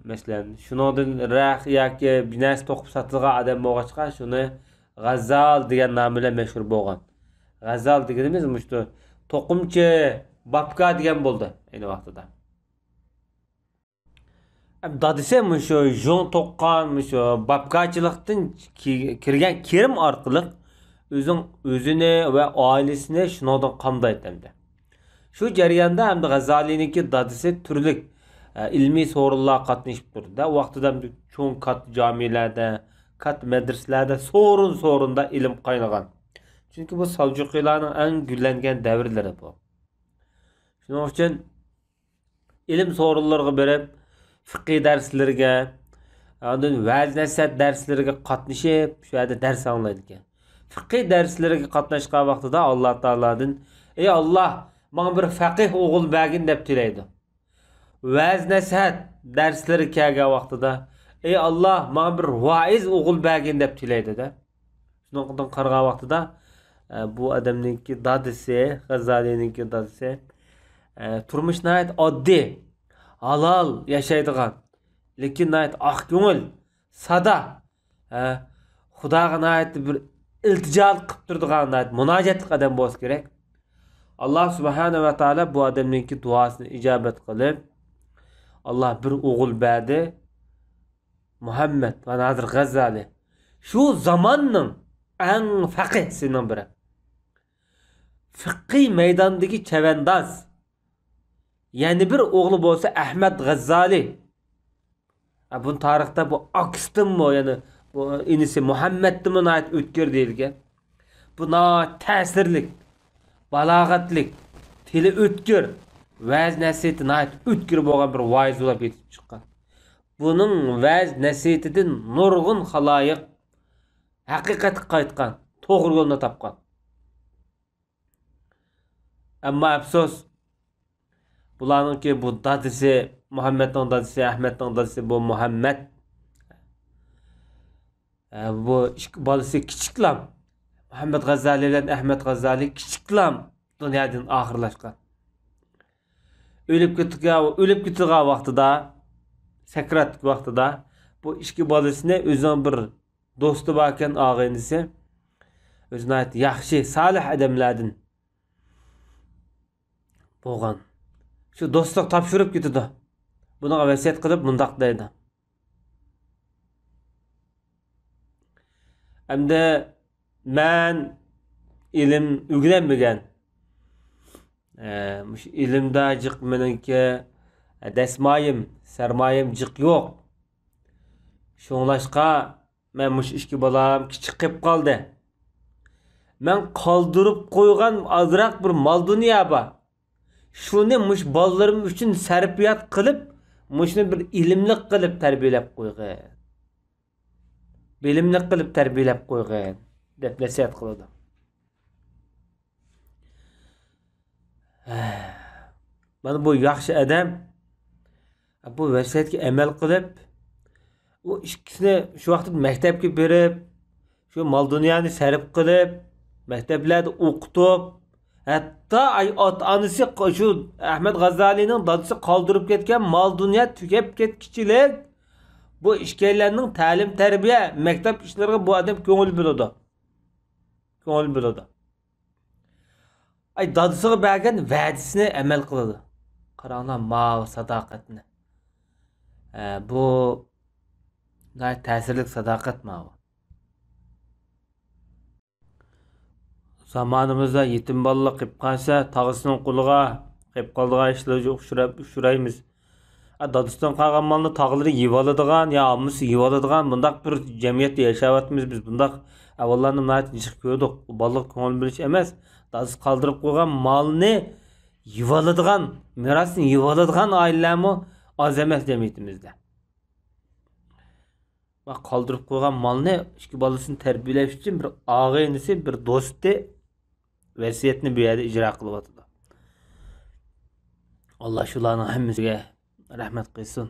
مەسىلەن، شۇنىڭدىن رەخ ياكى بىر نەرسە توقۇپ ساتىدىغان ئادەم بولغاچقا، شۇنى غەززال دېگەن نام بىلەن مەشھۇر بولغان. غەززال دېگىنىمىز مۇشۇ توقۇمچى، بابكا دېگەن بولدى ئەينى ۋاقتىدا. دادىسى مۇشۇ يۇڭ توققان، مۇشۇ بابكاچىلىقتىن كى-، كىرگەن كىرىم ئارقىلىق ئۆزىنىڭ، ئۆزىنى ۋە ئائىلىسىنى شۇنىڭدىن قامدايتتى ئەمدى. شۇ جەرياندا ئەمدى غەززالىنىڭكى دادىسى تۈرلۈك، ئە، ئىلمىي سورۇنلارغا قاتنىشىپ تۇردى. ئۇ ۋاقتىدا ئەمدى چوڭ كاتتا جامىلەردە، كاتتا مەدرىسىلەردە سورۇن-سورۇندا ئىلىم قاينىغان. چۈنكى بۇ سەلجۇقىيلارنىڭ ئەڭ گۈللەنگەن دەۋرلىرى بۇ. شۇنىڭ ئۈچۈن ئىلىم سورۇنلىرىغا بېرىپ، فىقھىي دەرسلىرىگە، ئاندىن ۋەز-نەسىھەت دەرسلىرىگە قاتنىشىپ، شۇ يەردە دەرس ئاڭلايدىكەن. فىقھىي دەرسلىرىگە قاتناشقان ۋاقتىدا ئاللا تائالادىن، «ئەي ئاللا، ماڭا بىر فەقىھ ئوغۇل بەرگىن» دەپ تىلەيدۇ. ۋەز-نەسىھەت دەرسلىرىگە كەلگەن ۋاقتىدا، «ئەي ئاللا، ماڭا بىر ۋائىز ئوغۇل بەرگىن» دەپ تىلەيدۇ-دە. شۇنىڭدىن قارىغان ۋاقتىدا، ئە، بۇ ئادەمنىڭكى دادىسى، غەززالىنىڭكى دادىسى، ئە، تۇرمۇش ناھايىتى ئاددىي، ھالال ياشايدىغان، لېكىن ناھايىتى ئاق كۆڭۈل، سادا، ئە، خۇداغا ناھايىتى بىر ئىلتىجا قىلىپ تۇرىدىغان، ناھايىتى مۇناجاتلىق ئادەم بولسا كېرەك. ئاللا سۇبھانە ۋە تائالا بۇ ئادەمنىڭكى دۇئاسىنى ئىجابەت قىلىپ، ئاللا بىر ئوغۇل بەردى. مۇھەممەد، مانا ھازىر غەززالى. شۇ زاماننىڭ ئەڭ فەقىھسىنىڭ بىرى. فىقھىي مەيداندىكى چەۋەنداز. يەنە بىر ئوغلى بولسا ئەھمەد غەززالى. ھە، بۇنى تارىختا بۇ ئاكىسىدىنمۇ، يەنى بۇ ئىنىسى مۇھەممەدتىنمۇ ناھايىتى ئۆتكۈر دېيىلگەن. بۇ ناھايىتى تەسىرلىك، بالاغەتلىك، تىلى ئۆتكۈر، ۋەز نەسىھىتى ناھايىتى ئۆتكۈر بولغان بىر ۋائىز بولۇپ يېتىپ چىققان. بۇنىڭ ۋەز نەسىھىتىدىن نۇرغۇن خالايىق ھەقىقەتكە قايتقان، توغرا يولنى تاپقان. ئەمما ئەپسۇس، بۇلارنىڭكى بۇ دادىسى، مۇھەممەدنىڭ دادىسى، ئەھمەدنىڭ دادىسى بۇ مۇھەممەد. ئە، بۇ ئىككى بالىسى كىچىكلام. مۇھەممەد غەززالى بىلەن ئەھمەد غەززالى كىچىكلام دۇنيادىن ئاخىرلاشقان. ئۆلۈپ كېتىدىغان، ئۆلۈپ كېتىدىغان ۋاقتىدا، سەكراتلىق ۋاقتىدا بۇ ئىككى بالىسىنى ئۆزىنىڭ بىر دوستى باركەن، ئاغىنىسى. ئۆزى ناھايىتى ياخشى، سالىھ ئادەملەردىن بولغان. شۇ دوستلۇق تاپشۇرۇپ كېتىدۇ. بۇنىڭغا ۋەسىيەت قىلىپ مۇنداق دەيدۇ. ئەمدى مەن ئىلىم ئۆگىنەلمىگەن. ئە، مۇشۇ ئىلىمدا جىق مېنىڭكى، ئە، دەسمايىم، سەرمايەم جىق يوق. شۇڭلاشقا مەن مۇشۇ ئىككى بالام كىچىك قېلىپ قالدى. مەن قالدۇرۇپ قويغان ئازراق بىر مال دۇنيا بار. شۇنى مۇشۇ بالىلىرىم ئۈچۈن سەرپىيات قىلىپ، مۇشۇنى بىر ئىلىملىك قىلىپ تەربىيەلەپ قويغىن. بىلىملىك قىلىپ تەربىيەلەپ قويغىن، دەپ نەسىھەت قىلىدۇ. مانا بۇ ياخشى ئادەم، بۇ ۋەسىيەتكە ئەمەل قىلىپ، ئۇ ئىككىسىنى شۇ ۋاقىتتا مەكتەپكە بېرىپ، شۇ مال دۇنيانى سەرپ قىلىپ، مەكتەپلەردە ئوقۇتۇپ، ھەتتا ئاي ئاتا-ئانىسى ق-، شۇ ئەھمەد غەززالىنىڭ دادىسى قالدۇرۇپ كەتكەن مال دۇنيا تۈگەپ كەتكۈچىلىك بۇ ئىككىيلەننىڭ تەلىم-تەربىيە، مەكتەپ ئىشلىرىغا بۇ ئادەم كۆڭۈل بۆلىدۇ. كۆڭۈل بۆلىدۇ. ئاي، دادىسىغا بەرگەن ۋەدىسىنى ئەمەل قىلىدۇ. قاراڭلار، ماۋۇ ساداقەتنى. ئە، بۇ ناھايىتى تەسىرلىك ساداقەت ماۋۇ. زامانىمىزدا يېتىم بالىلار قېلىپ قالسا، تاغىسىنىڭ قولىغا قېلىپ قالىدىغان ئىشلارغا ئۇچراپ، ئۇچرايمىز. ئا، دادىسىدىن قالغان مالنى تاغىلىرى يېۋالىدىغان يا ئاممىسى يېۋالىدىغان بۇنداق بىر جەمئىيەتتە ياشاۋاتىمىز بىز. بۇنداق ئەھۋاللارنى ناھايىتى جىق كۆردۇق. ئۇ بالىلىق كۆڭۈل بۆلۈش ئەمەس، دادىسى قالدۇرۇپ قويغان مالنى يېۋالىدىغان، مىراسنى يېۋالىدىغان ئائىلىلەرمۇ ئاز ئەمەس جەمئىيىتىمىزدە. ۋە قالدۇرۇپ قويغان مالنى ئىككى بالىسىنى تەربىيەلەش ئۈچۈن بىر ئاغىنىسى، بىر دوستى ۋەسىيەتنى بۇ يەردە ئىجرا قىلىۋاتىدۇ. ئاللا شۇلارنىڭ ھەممىسىگە رەھمەت قىلسۇن.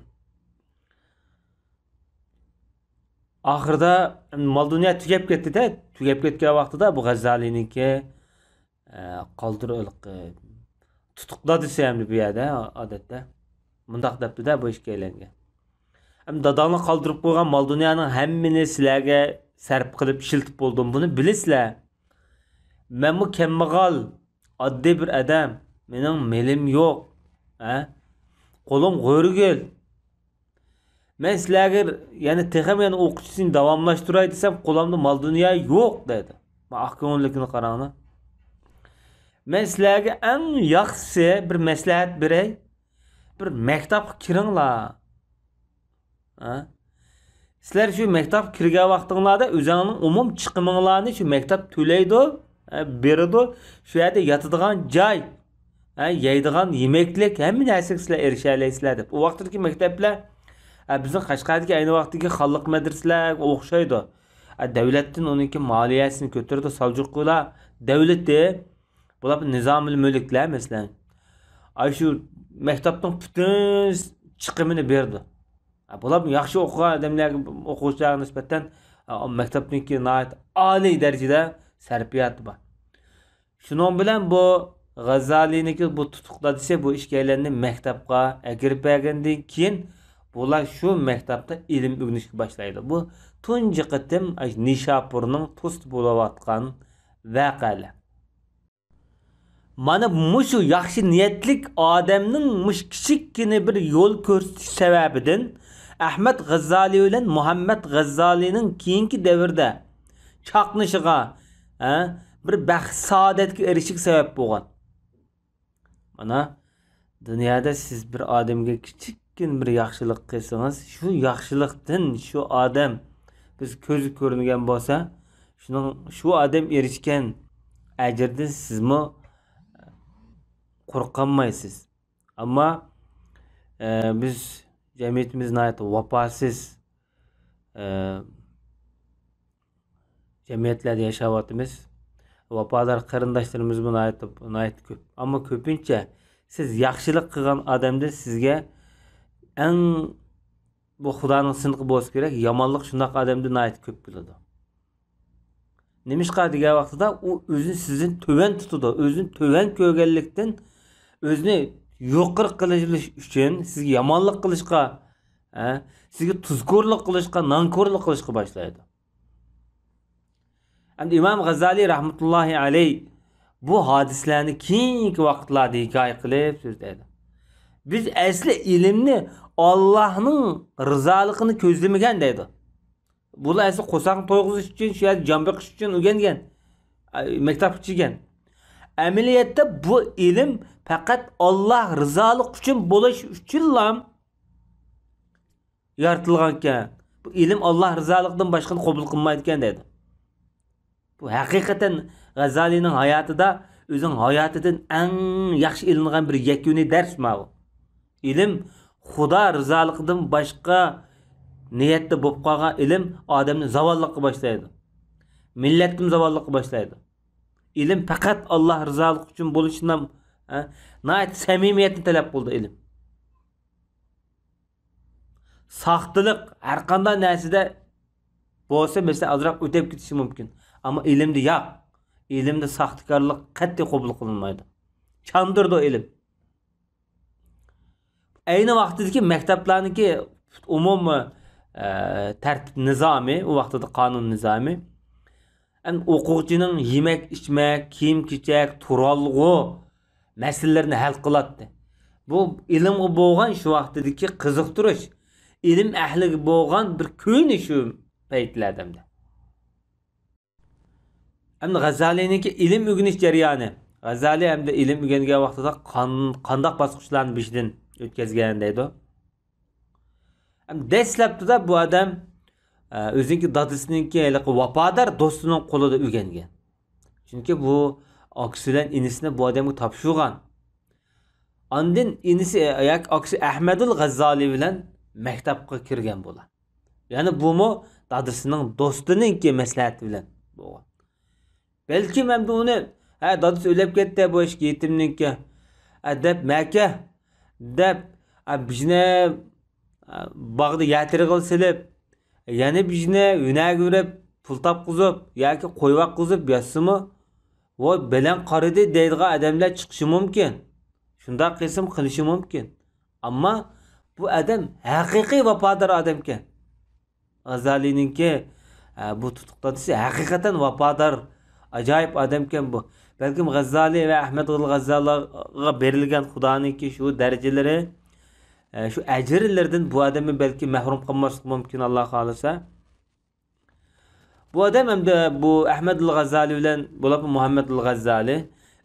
ئاخىرىدا مال دۇنيا تۈگەپ كەتتى-دە، تۈگەپ كەتكەن ۋاقتىدا بۇ غەززالىنىڭكى ئە، قالدۇر-، ھېلىقى، تۇتۇقلا دېسە ئەمدى بۇ يەردە، ئادەتتە. مۇنداق دەپتۇ-دە بۇ ئىككىيلەنگە. ئەمدى داداڭلار قالدۇرۇپ قويغان مال-دۇنيانىڭ ھەممىنى سىلەرگە سەرپ قىلىپ ئىشلىتىپ بولدۇم، بۇنى بىلىسىلەر. مەنمۇ كەمبەغەل، ئاددىي بىر ئادەم، مېنىڭ مېلىم يوق، ھە؟ قولۇم غۆرىگىل. مەن سىلەرگە يەنە تېخىمۇ يەنە ئوقۇتۇشنى داۋاملاشتۇراي دېسەم، قولۇمدا مال-دۇنيا يوق دەيدۇ. مانا ئاق كۆڭۈللۈكىنى قاراڭلار. مەن سىلەرگە ئەڭ ياخشىسى بىر مەسلىھەت بېرەي. بىر مەكتەپكە كىرىڭلار. ھە؟ سىلەر شۇ مەكتەپكە كىرگەن ۋاقتىڭلاردا ئۆزۈڭنىڭ ئومۇم چىقىمىڭلارنى شۇ مەكتەپ تۆلەيدۇ، ھە، بېرىدۇ. شۇ يەردە ياتىدىغان جاي، ھە، يەيدىغان يېمەكلىك، ھەممە نەرسىگە سىلەر ئېرىشەلەيسىلەر دەپ. ئۇ ۋاقىتتىكى مەكتەپلەر، ھە، بىزنىڭ قەشقەردىكى ئەينى ۋاقىتتىكى خانلىق مەدرىسىلەرگە ئوخشايدۇ. ھە، دۆلەتتىن ئۇنىڭكى مالىيەسىنى كۆتۈرىدۇ. سەلجۇقلار دۆلىتى، بۇلار نىزامىل مۈلۈكلەر، مەسىلەن. ئاشۇ مەكتەپنىڭ پۈتۈن چىقىمىنى بېرىدۇ. ھە، بۇلار ياخشى ئوقۇغان ئادەملەرگە، ئوقۇغۇچىلارغا نىسبەتەن، ھە، مەكتەپنىڭكى ناھايىتى ئالىي دەرىجىدە سەرپىياتى بار. شۇنىڭ بىلەن بۇ غەززالىنىڭكى بۇ تۇتۇق دادىسى بۇ ئىككىيلەننى مەكتەپكە ئەكىرىپ بەرگەندىن كېيىن، بۇلار شۇ مەكتەپتە ئىلىم ئۆگىنىشكە باشلايدۇ. بۇ تۇنجى قېتىم نىشاپۇرنىڭ توستى بولۇۋاتقان ۋەقەلەر. مانا مۇشۇ ياخشى نىيەتلىك ئادەمنىڭ مۇشۇ كىچىككىنە بىر يول كۆرسىتىش سەۋەبىدىن ئەھمەد غەززالى بىلەن مۇھەممەد غەززالىنىڭ كېيىنكى دەۋردە چاقنىشىغا، ھە، بىر بەخت سائادەتكە ئېرىشىشىگە سەۋەب بولغان. مانا، دۇنيادا سىز بىر ئادەمگە كىچىككىنە بىر ياخشىلىق قىلسىڭىز، شۇ ياخشىلىقتىن شۇ ئادەم بىز كۆزگە كۆرۈنگەن بولسا، شۇنىڭ، شۇ ئادەم ئېرىشكەن ئەجىردىن سىزمۇ قۇرۇق قالمايسىز. ئەمما، ئە، بىز جەمئىيىتىمىز ناھايىتى ۋاپاسىز، ئە، جەمئىيەتلەردە ياشاۋاتىمىز. ۋاپادار قېرىنداشلىرىمىزمۇ ناھايىتى، ناھايىتى كۆپ. ئەمما كۆپىنچە سىز ياخشىلىق قىلغان ئادەمدىن سىزگە ئەڭ، بۇ خۇدانىڭ سىنىقى بولسا كېرەك، يامانلىق شۇنداق ئادەمدىن ناھايىتى كۆپ كېلىدۇ. نېمىشقا دېگەن ۋاقتىدا ئۇ ئۆزىنى سىزدىن تۆۋەن تۇتىدۇ. ئۆزىنى تۆۋەن كۆرگەنلىكتىن ئۆزىنى يۇقىرى قىلىش ئۈچۈن سىزگە يامانلىق قىلىشقا، ھە، سىزگە تۇزكورلۇق قىلىشقا، نانكورلۇق قىلىشقا باشلايدۇ. ئەمدى ئىمام غەززالى رەھمەتۇللاھى ئەلەيھ بۇ ھادىسىلەرنى كېيىنكى ۋاقىتلاردا ھېكايە قىلىپ سۆزلەيدۇ. بىز ئەسلى ئىلىمنى ئاللاھنىڭ رىزالىقىنى كۆزلىمىگەن دەيدۇ. بۇلار ئەسلى قورساقنى تويغۇزۇش ئۈچۈن، شۇ يەردە جان بېقىش ئۈچۈن ئۆگەنگەن، ئە، مەكتەپكە چىگەن. ئەمەلىيەتتە بۇ ئىلىم پەقەت ئاللاھ رىزالىقى ئۈچۈن بولۇش ئۈچۈنلا يارىتىلغانكەن. بۇ ئىلىم ئاللاھ رىزالىقىدىن باشقىنى قوبۇل قىلمايدىكەن دەيدۇ. بۇ ھەقىقەتەن غەززالىنىڭ ھاياتىدا ئۆزىنىڭ ھاياتىدىن ئەڭ ياخشى ئېلىنغان بىر يەكۈنىي دەرس ماۋۇ. ئىلىم خۇدا رىزالىقىدىن باشقا نىيەتتە بولۇپ قالغان ئىلىم ئادەمنى زاۋاللىققا باشلايدۇ. مىللەتنىمۇ زاۋاللىققا باشلايدۇ. ئىلىم پەقەت ئاللاھ رىزالىقى ئۈچۈن بولۇشىنىڭ، ھە، ناھايىتى سەمىمىيەتنى تەلەپ قىلىدۇ ئىلىم. ساختىلىق ھەر قانداق نەرسىدە بولسا، مەسىلەن، ئازراق ئۆتۈپ كېتىشى مۇمكىن. ئەمما ئىلىمدە ياق. ئىلىمدە ساختىكارلىق قەتئىي قوبۇل قىلىنمايدۇ. چاندۇرىدۇ ئىلىم. ئەينى ۋاقتىدىكى مەكتەپلەرنىڭكى ئومۇمىي، ئە، تەرتىپ نىزامى، ئۇ ۋاقتىدا قانۇن نىزامى، ئەمدى ئوقۇغۇچىنىڭ يېمەك، ئىچمەك، كىيىم-كېچەك، تۇرالغۇ مەسىلىلىرىنى ھەل قىلاتتى. بۇ ئىلىمغا بولغان شۇ ۋاقتىدىكى قىزىقتۇرۇش، ئىلىم ئەھلىگە بولغان بىر كۆيۈنۈش شۇ پەيتلەردە ئەمدى. ئەمدى غەززالىنىڭكى ئىلىم ئۆگىنىش جەريانى. غەززالى ئەمدى ئىلىم ئۆگەنگەن ۋاقتىدا قان-، قانداق باسقۇچلارنى بېشىدىن ئۆتكەزگەن دەيدۇ. ئەمدى دەسلەپتىدە بۇ ئادەم، ئە، ئۆزىنىڭكى دادىسىنىڭكى ھېلىقى ۋاپادار دوستىنىڭ قولىدا ئۆگەنگەن. چۈنكى بۇ ئاكىسى بىلەن ئىنىسىنى بۇ ئادەمگە تاپشۇرغان. ئاندىن ئىنىسى، ئە، ياكى ئاكىسى ئەھمەدۇل غەززالى بىلەن مەكتەپكە كىرگەن بولار. يەنى بۇمۇ دادىسىنىڭ دوستىنىڭكى مەسلىھەتى بىلەن بولغان. بەلكىم ئەمدى ئۇنى، ھە، دادىسى ئۆلۈپ كەتتى، بۇ ئىككى يېتىمنىڭكى، ھە، دەپ، مەكە، دەپ، ھە، بىژنە، ھە، باغدا يەر تېرىغىلى سېلىپ، يەنە بىژنە ھۈنەرگە بېرىپ، پۇل تاپقۇزۇپ ياكى قوي باققۇزۇپ ياتسىمۇ، ۋوي، بەلەن قارىدى دەيدىغان ئادەملەر چىقىشى مۇمكىن. شۇنداق قىلسىمۇ قىلىشى مۇمكىن. ئەمما بۇ ئادەم ھەقىقىي ۋاپادار ئادەمكەن. غەززالىنىڭكى، ئە، بۇ تۇتۇق دادىسى ھەقىقەتەن ۋاپادار، ئاجايىپ ئادەمكەن بۇ. بەلكىم غەززالى ۋە ئەھمەد غەززالىغا بېرىلگەن خۇدانىڭكى شۇ دەرىجىلىرى، ئە، شۇ ئەجىرلىرىدىن بۇ ئادەممۇ بەلكى مەھرۇم قالماسلىقى مۇمكىن، ئاللا خالىسا. بۇ ئادەم ئەمدى بۇ ئەھمەد غەززالى بىلەن بولۇپمۇ مۇھەممەد غەززالى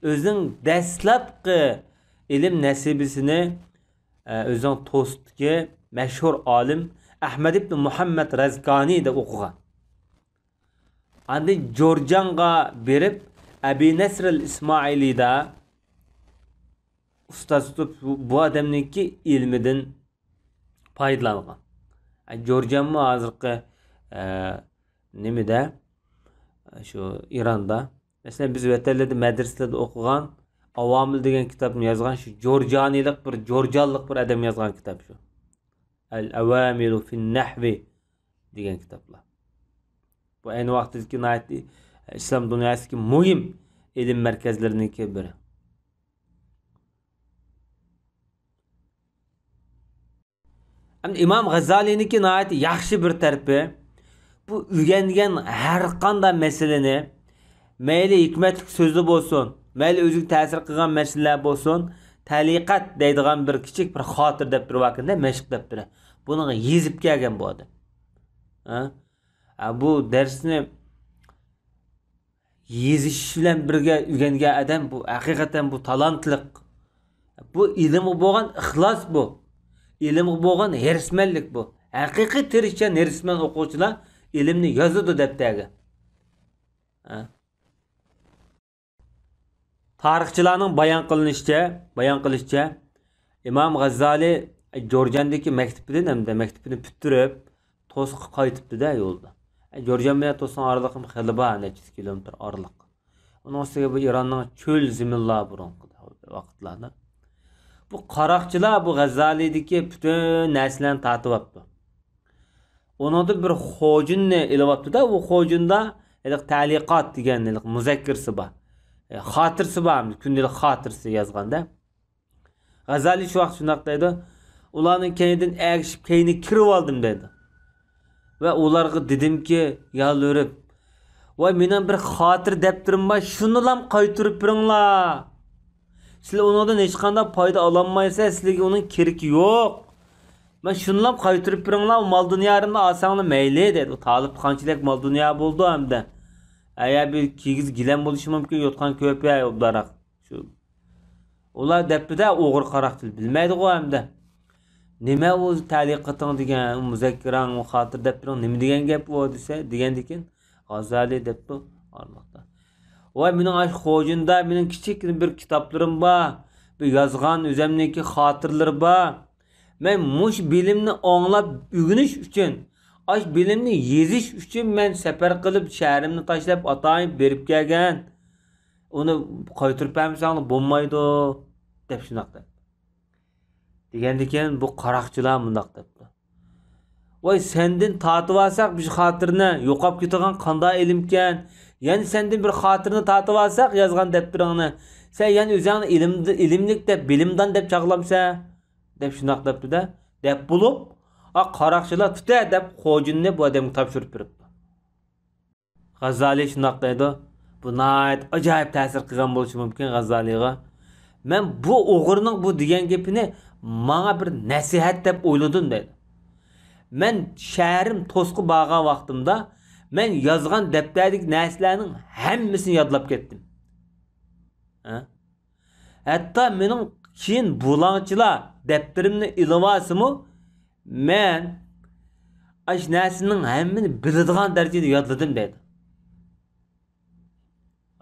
ئۆزىنىڭ دەسلەپكى ئىلىم نەسىبىسىنى، ئە، ئۆزىنىڭ توستىكى مەشھۇر ئالىم ئەھمەد ئىبن مۇھەممەد رەزكانىدا ئوقۇغان. ئاندىن جورجانغا بېرىپ، ئەبى نەسر ئىسمائىلىدا ئۇستاز تۇتۇپ، بۇ، بۇ ئادەمنىڭكى ئىلمىدىن پايدىلانغان. ئە، جورجانمۇ ھازىرقى، ئە، نېمىدە؟ شۇ ئىراندا. مەسىلەن، بىز ۋەتەنلەردە مەدرىسىلەردە ئوقۇغان ئاۋامىل دېگەن كىتابنى يازغان شۇ جورجانىلىق بىر، جورجانلىق بىر ئادەم يازغان كىتاب شۇ. ئەل ئەۋامىلۇ فىن نەھۋى دېگەن كىتابلار. بۇ ئەينى ۋاقتىدىكى ناھايىتى ئىسلام دۇنياسىدىكى مۇھىم ئىلىم مەركەزلىرىنىڭكى بىرى. ئەمدى ئىمام غەززالىنىڭكى ناھايىتى ياخشى بىر تەرىپى، بۇ ئۆگەنگەن ھەر قانداق مەسىلىنى، مەيلى ھېكمەتلىك سۆزى بولسۇن، مەيلى ئۆزىگە تەسىر قىلغان مەسىلىلەر بولسۇن، تەلىقەت دەيدىغان بىر كىچىك بىر خاتىرە دەپتىرى باركەن-دە، مەشىق دەپتىرى. بۇنىڭغا يېزىپ كەلگەن بۇ ئادەم. ھە؟ ھە، بۇ دەرسنى يېزىش بىلەن بىرگە ئۆگەنگەن ئادەم، بۇ ھەقىقەتەن بۇ تالانتلىق. بۇ ئىلىمغا بولغان ئىخلاس بۇ. ئىلىمغا بولغان ھېرىسمەنلىك بۇ. ھەقىقىي تىرىشچان، ھېرىسمەن ئوقۇغۇچىلار ئىلىمنى يازىدۇ دەپتەرگە. ھە. تارىخچىلارنىڭ بايان قىلىنىشىچە، بايان قىلىشىچە، ئىمام غەززالى جورجاندىكى مەكتىپىدىن ھەمدە مەكتىپىنى پۈتتۈرۈپ، توسقا قايتىپتۇ-دە يولدا. جورجان بىلەن توسنىڭ ئارىلىقى خېلى بار، نەچچە يۈز كىلومېتىر ئارىلىق. ئۇنىڭ ئۈستىگە بۇ ئىراننىڭ چۆل زېمىنلار بۇرۇنقى ۋاقىتلاردا. بۇ قاراقچىلار بۇ غەززالىدىكى پۈتۈن نەرسىلەرنى تارتىۋاپتۇ. ئۇنىڭدىن بىر خوجۇننى ئېلىۋاپتۇ-دا، ئۇ خوجۇندا ھېلىقى تەلىقات دېگەن ھېلىقى مۇزەككىرىسى بار. ئە، خاتىرىسى بار، كۈندىلىك خاتىرىسى يازغاندا. غەززالى شۇ ۋاقىت شۇنداق دەيدۇ، ئۇلارنىڭ كەينىدىن ئەگىشىپ كەينىگە كىرىۋالدىم دەيدۇ. ۋە ئۇلارغا دېدىمكى، يالۋۇرۇپ، ۋاي مېنىڭ بىر خاتىرە دەپتىرىم بار، شۇنىلام قايتۇرۇپ بېرىڭلار. سىلەر ئۇنىڭدىن ھېچقانداق پايدا ئالالمايسىلەر، سىلەرگە ئۇنىڭ كېرىكى يوق. مەن شۇنىلام قايتۇرۇپ بېرىڭلار، ئۇ مال دۇنيالىرىمنى ئالساڭلار مەيلى دەيدۇ. ئۇ تالىپ قانچىلىك مال دۇنيا بولىدۇ ئەمدى. ئەگەر بىر كىگىز گىلەم بولۇشى مۇمكىن، يوتقان كۆپە ئوبدانراق. شۇ. ئۇلار دەپتۇ-دە، ئوغرى قاراقچىلار بىلمەيدىغۇ ئەمدى. نېمە ئۇ تەلىقىتىڭ دېگەن، ئۇ مۇزەككىرەڭ، ئۇ خاتىرە دەپتىرىڭ نېمە دېگەن گەپ ئۇ دېسە، دېگەندىكىن، غازالى دەپتۇ ئارىلىقتا. ۋاي مېنىڭ ئاشۇ خوجۇندا مېنىڭ كىچىككىنە بىر كىتابلىرىم بار، بىر يازغان ئۆزەمنىڭكى خاتىرىلىرى بار. مەن مۇشۇ بىلىمنى ئاڭلاپ ئۆگىنىش ئۈچۈن، ئاشۇ بىلىمنى يېزىش ئۈچۈن مەن سەپەر قىلىپ، شەھىرىمنى تاشلاپ، ئاتايىن بېرىپ كەلگەن. ئۇنى قايتۇرۇپ بەرمىسەڭلار بولمايدۇ، دەپ شۇنداق دەپتۇ. دېگەندىكىن بۇ قاراقچىلار مۇنداق دەپتۇ. ۋاي، سەندىن تارتىۋالساق بىز خاتىرىنى، يوقاپ كېتىدىغان قانداق ئىلىمكەن؟ يەنە سەندىن بىر خاتىرىنى تارتىۋالساق يازغان دەپتىرىڭنى، سەن يەنە ئۆزۈڭنى ئىلىم-، ئىلىملىك دەپ، بىلىمدان دەپ چاغلامسەن؟ دەپ شۇنداق دەپتۇ-دە. دەپ بولۇپ، ئا، قاراقچىلار تۇتە دەپ خوجۇننى بۇ ئادەمگە تاپشۇرۇپ بېرىپتۇ. غازالى شۇنداق دەيدۇ، بۇ ناھايىتى ئاجايىپ تەسىر قىلغان بولۇشى مۇمكىن غازالىغا. مەن بۇ ئوغرىنىڭ بۇ دېگەن گېپىنى ماڭا بىر نەسىھەت دەپ ئويلىدىم دەيدۇ. مەن شەھىرىم توسقا بارغان ۋاقتىمدا مەن يازغان دەپتەردىكى نەرسىلەرنىڭ ھەممىسىنى يادلاپ كەتتىم. ھە؟ ھەتتا مېنىڭ كېيىن بۇلاڭچىلار دەپتىرىمنى ئېلىۋالسىمۇ، مەن ئاشۇ نەرسىنىڭ ھەممىنى بىلىدىغان دەرىجىدە يادلىدىم دەيدۇ.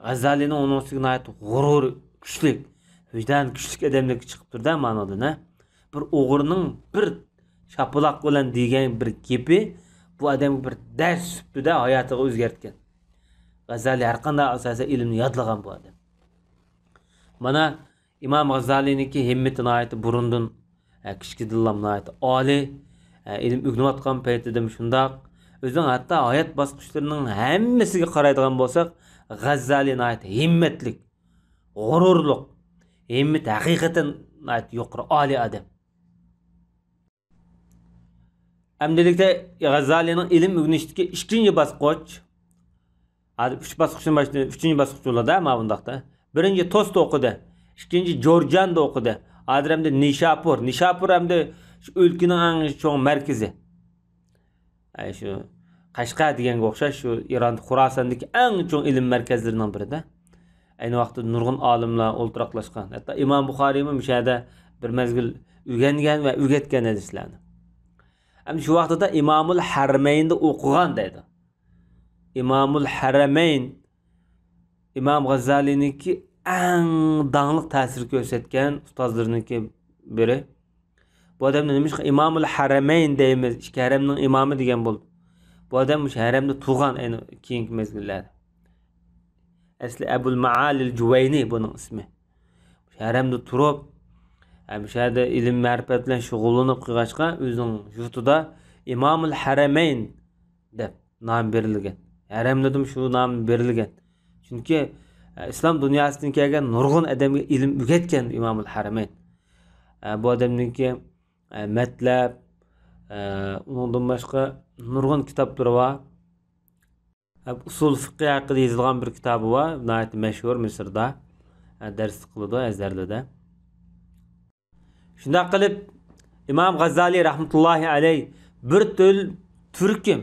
غەززالىنىڭ ئۇنىڭ ئۈستىگە ناھايىتى غۇرۇر كۈچلۈك، ۋىجدان كۈچلۈك ئادەملىك چىقىپ تۇرىدۇ مانىدىن، ھە. بىر ئوغرىنىڭ بىر شاپىلاق بىلەن دېگەن بىر گېپى بۇ ئادەمگە بىر دەرس سۈپىتىدە ھاياتىغا ئۆزگەرتكەن. غەززالى ھەر قانداق ئاساسەن ئىلىمنى يادلىغان بۇ ئادەم. مانا ئىمام غازالىنىڭكى ھىممىتى ناھايىتى بۇرۇندىن، ھە، كىچىكىدىنلا ناھايىتى ئالىي، ھە، ئىلىم ئۆگىنىۋاتقان پەيتىدىمۇ شۇنداق. ئۆزىنىڭ ھەتتا ھايات باسقۇچلىرىنىڭ ھەممىسىگە قارايدىغان بولساق، غازالى ناھايىتى ھىممەتلىك، غۇرۇرلۇق، ھىممىتى ھەقىقەتەن ناھايىتى يۇقىرى، ئالىي ئادەم. ئەمدىلىكتە غازالىنىڭ ئىلىم ئۆگىنىشتىكى ئىككىنچى باسقۇچ. ھازىر ئۈچ باسقۇچتىن باشلىدى، ئۈچىنچى باسقۇچ بولىدۇ، مانا بۇنداقتا. بىرىنچى توستا ئوقۇدى، ئىككىنچى جورجاندا ئوقۇدى. ھازىر ئەمدى نىشاپۇر، نىشاپۇر ئەمدى شۇ ئۆلكىنىڭ ئەڭ چوڭ مەركىزى. ئەي، شۇ قەشقەر دېگەنگە ئوخشاش، شۇ ئىران خوراساندىكى ئەڭ چوڭ ئىلىم مەركەزلىرىنىڭ بىرىدە. ئەينى ۋاقىتتا نۇرغۇن ئالىملار ئولتۇراقلاشقان. ھەتتا ئىمام بۇخارىيمۇ مۇشۇ يەردە بىر مەزگىل ئۆگەنگەن ۋە ئۆگەتكەن ھەدىسلەرنى. ئەمدى شۇ ۋاقتىدا ئىمامۇل ھەرمەيندا ئوقۇغان دەيدۇ. ئىمامۇل ھەرەمەين، ئىمام غازالىنىڭكى ئەڭ داڭلىق تەسىر كۆرسەتكەن ئۇستازلىرىنىڭكى بىرى. بۇ ئادەمنى نېمىشقا ئىمامۇل ھەرەمەين دەيمىز؟ ئىككى ھەرەمنىڭ ئىمامى دېگەن بولدى. بۇ ئادەم مۇشۇ ھەرەمدە تۇغان ئەينى كېيىنكى مەزگىللەردە. ئەسلى ئەبۇل مائالىل جۇۋەينى بۇنىڭ ئىسمى. مۇشۇ ھەرەمدە تۇرۇپ، ھە، مۇشۇ يەردە ئىلىم مەرىپەت بىلەن شۇغۇللىنىپ قېلىشقا ئۆزىنىڭ يۇرتىدا ئىمامۇل ھەرەمەين دەپ نام بېرىلگەن. ھەرەمدىمۇ شۇ نام بېرىلگەن. چۈنكى، ئە، ئىسلام دۇنياسىدىن كەلگەن نۇرغۇن ئادەمگە ئىلىم ئۆگەتكەن ئىمامۇل ھەرەمەين. ئە، بۇ ئادەمنىڭكى، ئە، مەتلەپ، ئە، ئۇنىڭدىن باشقا نۇرغۇن كىتابلىرى بار. ئە، ئۇسۇل فىقھى ھەققىدە يېزىلغان بىر كىتابى بار، ناھايىتى مەشھۇر مىسىردا. دەرس قىلىدۇ ئەزھەرلىدە. شۇنداق قىلىپ، ئىمام غازالىي رەھمەتۇللاھى ئەلەيھ بىر تۈر-، تۈركۈم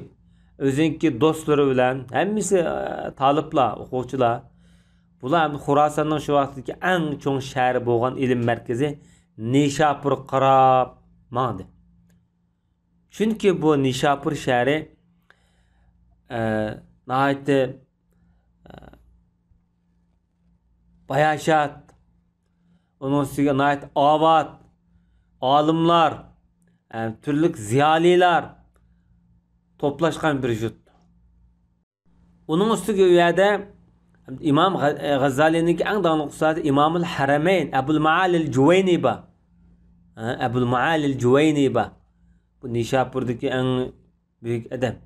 ئۆزىنىڭكى دوستلىرى بىلەن، ھەممىسى، ئە، تالىپلار، ئوقۇغۇچىلار، بۇلار خوراساننىڭ شۇ ۋاقىتتىكى ئەڭ چوڭ شەھىرى بولغان ئىلىم مەركىزى نىشاپۇرغا قاراپ ماڭدى. چۈنكى بۇ نىشاپۇر شەھىرى، ئە، ناھايىتى، ئە، باياشات، ئۇنىڭ ئۈستىگە ناھايىتى ئاۋات، ئالىملار، ئە، تۈرلۈك زىيالىيلار توپلاشقان بىر يۇرت. ئۇنىڭ ئۈستىگە ئۇ يەردە ئىمام غە-، غازالىنىڭكى ئەڭ داڭلىق ئۇستازى ئىمامۇل ھەرەمەين ئەبۇل مائالىل جۇۋەينى بار. ھە، ئەبۇل مائالىل جۇۋەينى بار. بۇ نىشاپۇردىكى ئەڭ بۈيۈك ئادەم.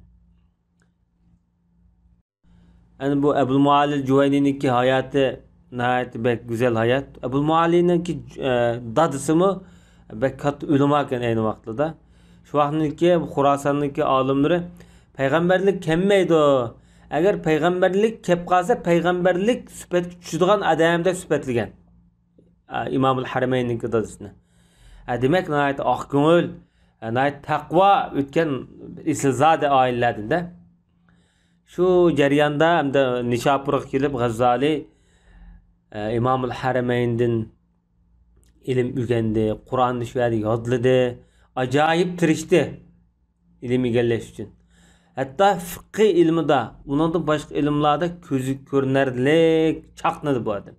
ئەنە بۇ ئەبۇل مائالىل جۇۋەينىنىڭكى ھاياتى ناھايىتى بەك گۈزەل ھايات. ئەبۇل مائالىنىڭكى، ئە، دادىسىمۇ بەك كاتتا ئۆلىماكەن ئەينى ۋاقتىدا. شۇ ۋاقىتنىڭكى خوراساننىڭكى ئالىملىرى پەيغەمبەرلىك كەلمەيدۇ. ئەگەر پەيغەمبەرلىك كەپ قالسا، پەيغەمبەرلىك سۈپەتكە چۈشىدىغان ئادەم دەپ سۈپەتلىگەن. ئە، ئىمامۇل ھەرەمەيننىڭكى دادىسىنى. ئە، دېمەك، ناھايىتى ئاقكۆڭۈل، ئە، ناھايىتى تەقۋا ئۆتكەن ئېسىلزادە ئائىلىلەردىن-دە. شۇ جەرياندا ھەمدە نىشاپۇرغا كېلىپ، غازالى، ئە، ئىمامۇل ھەرەمەيندىن ئىلىم ئۆگەندى، قۇرئاننى شۇ يەردە يادلىدى، ئاجايىپ تىرىشتى ئىلىم ئىگىلەش ئۈچۈن. ھەتتا فىقھى ئىلمىدا، ئۇنىڭدىن باشقا ئىلىملاردا كۆزى كۆرۈنەرلىك چاقنىدى بۇ ئادەم.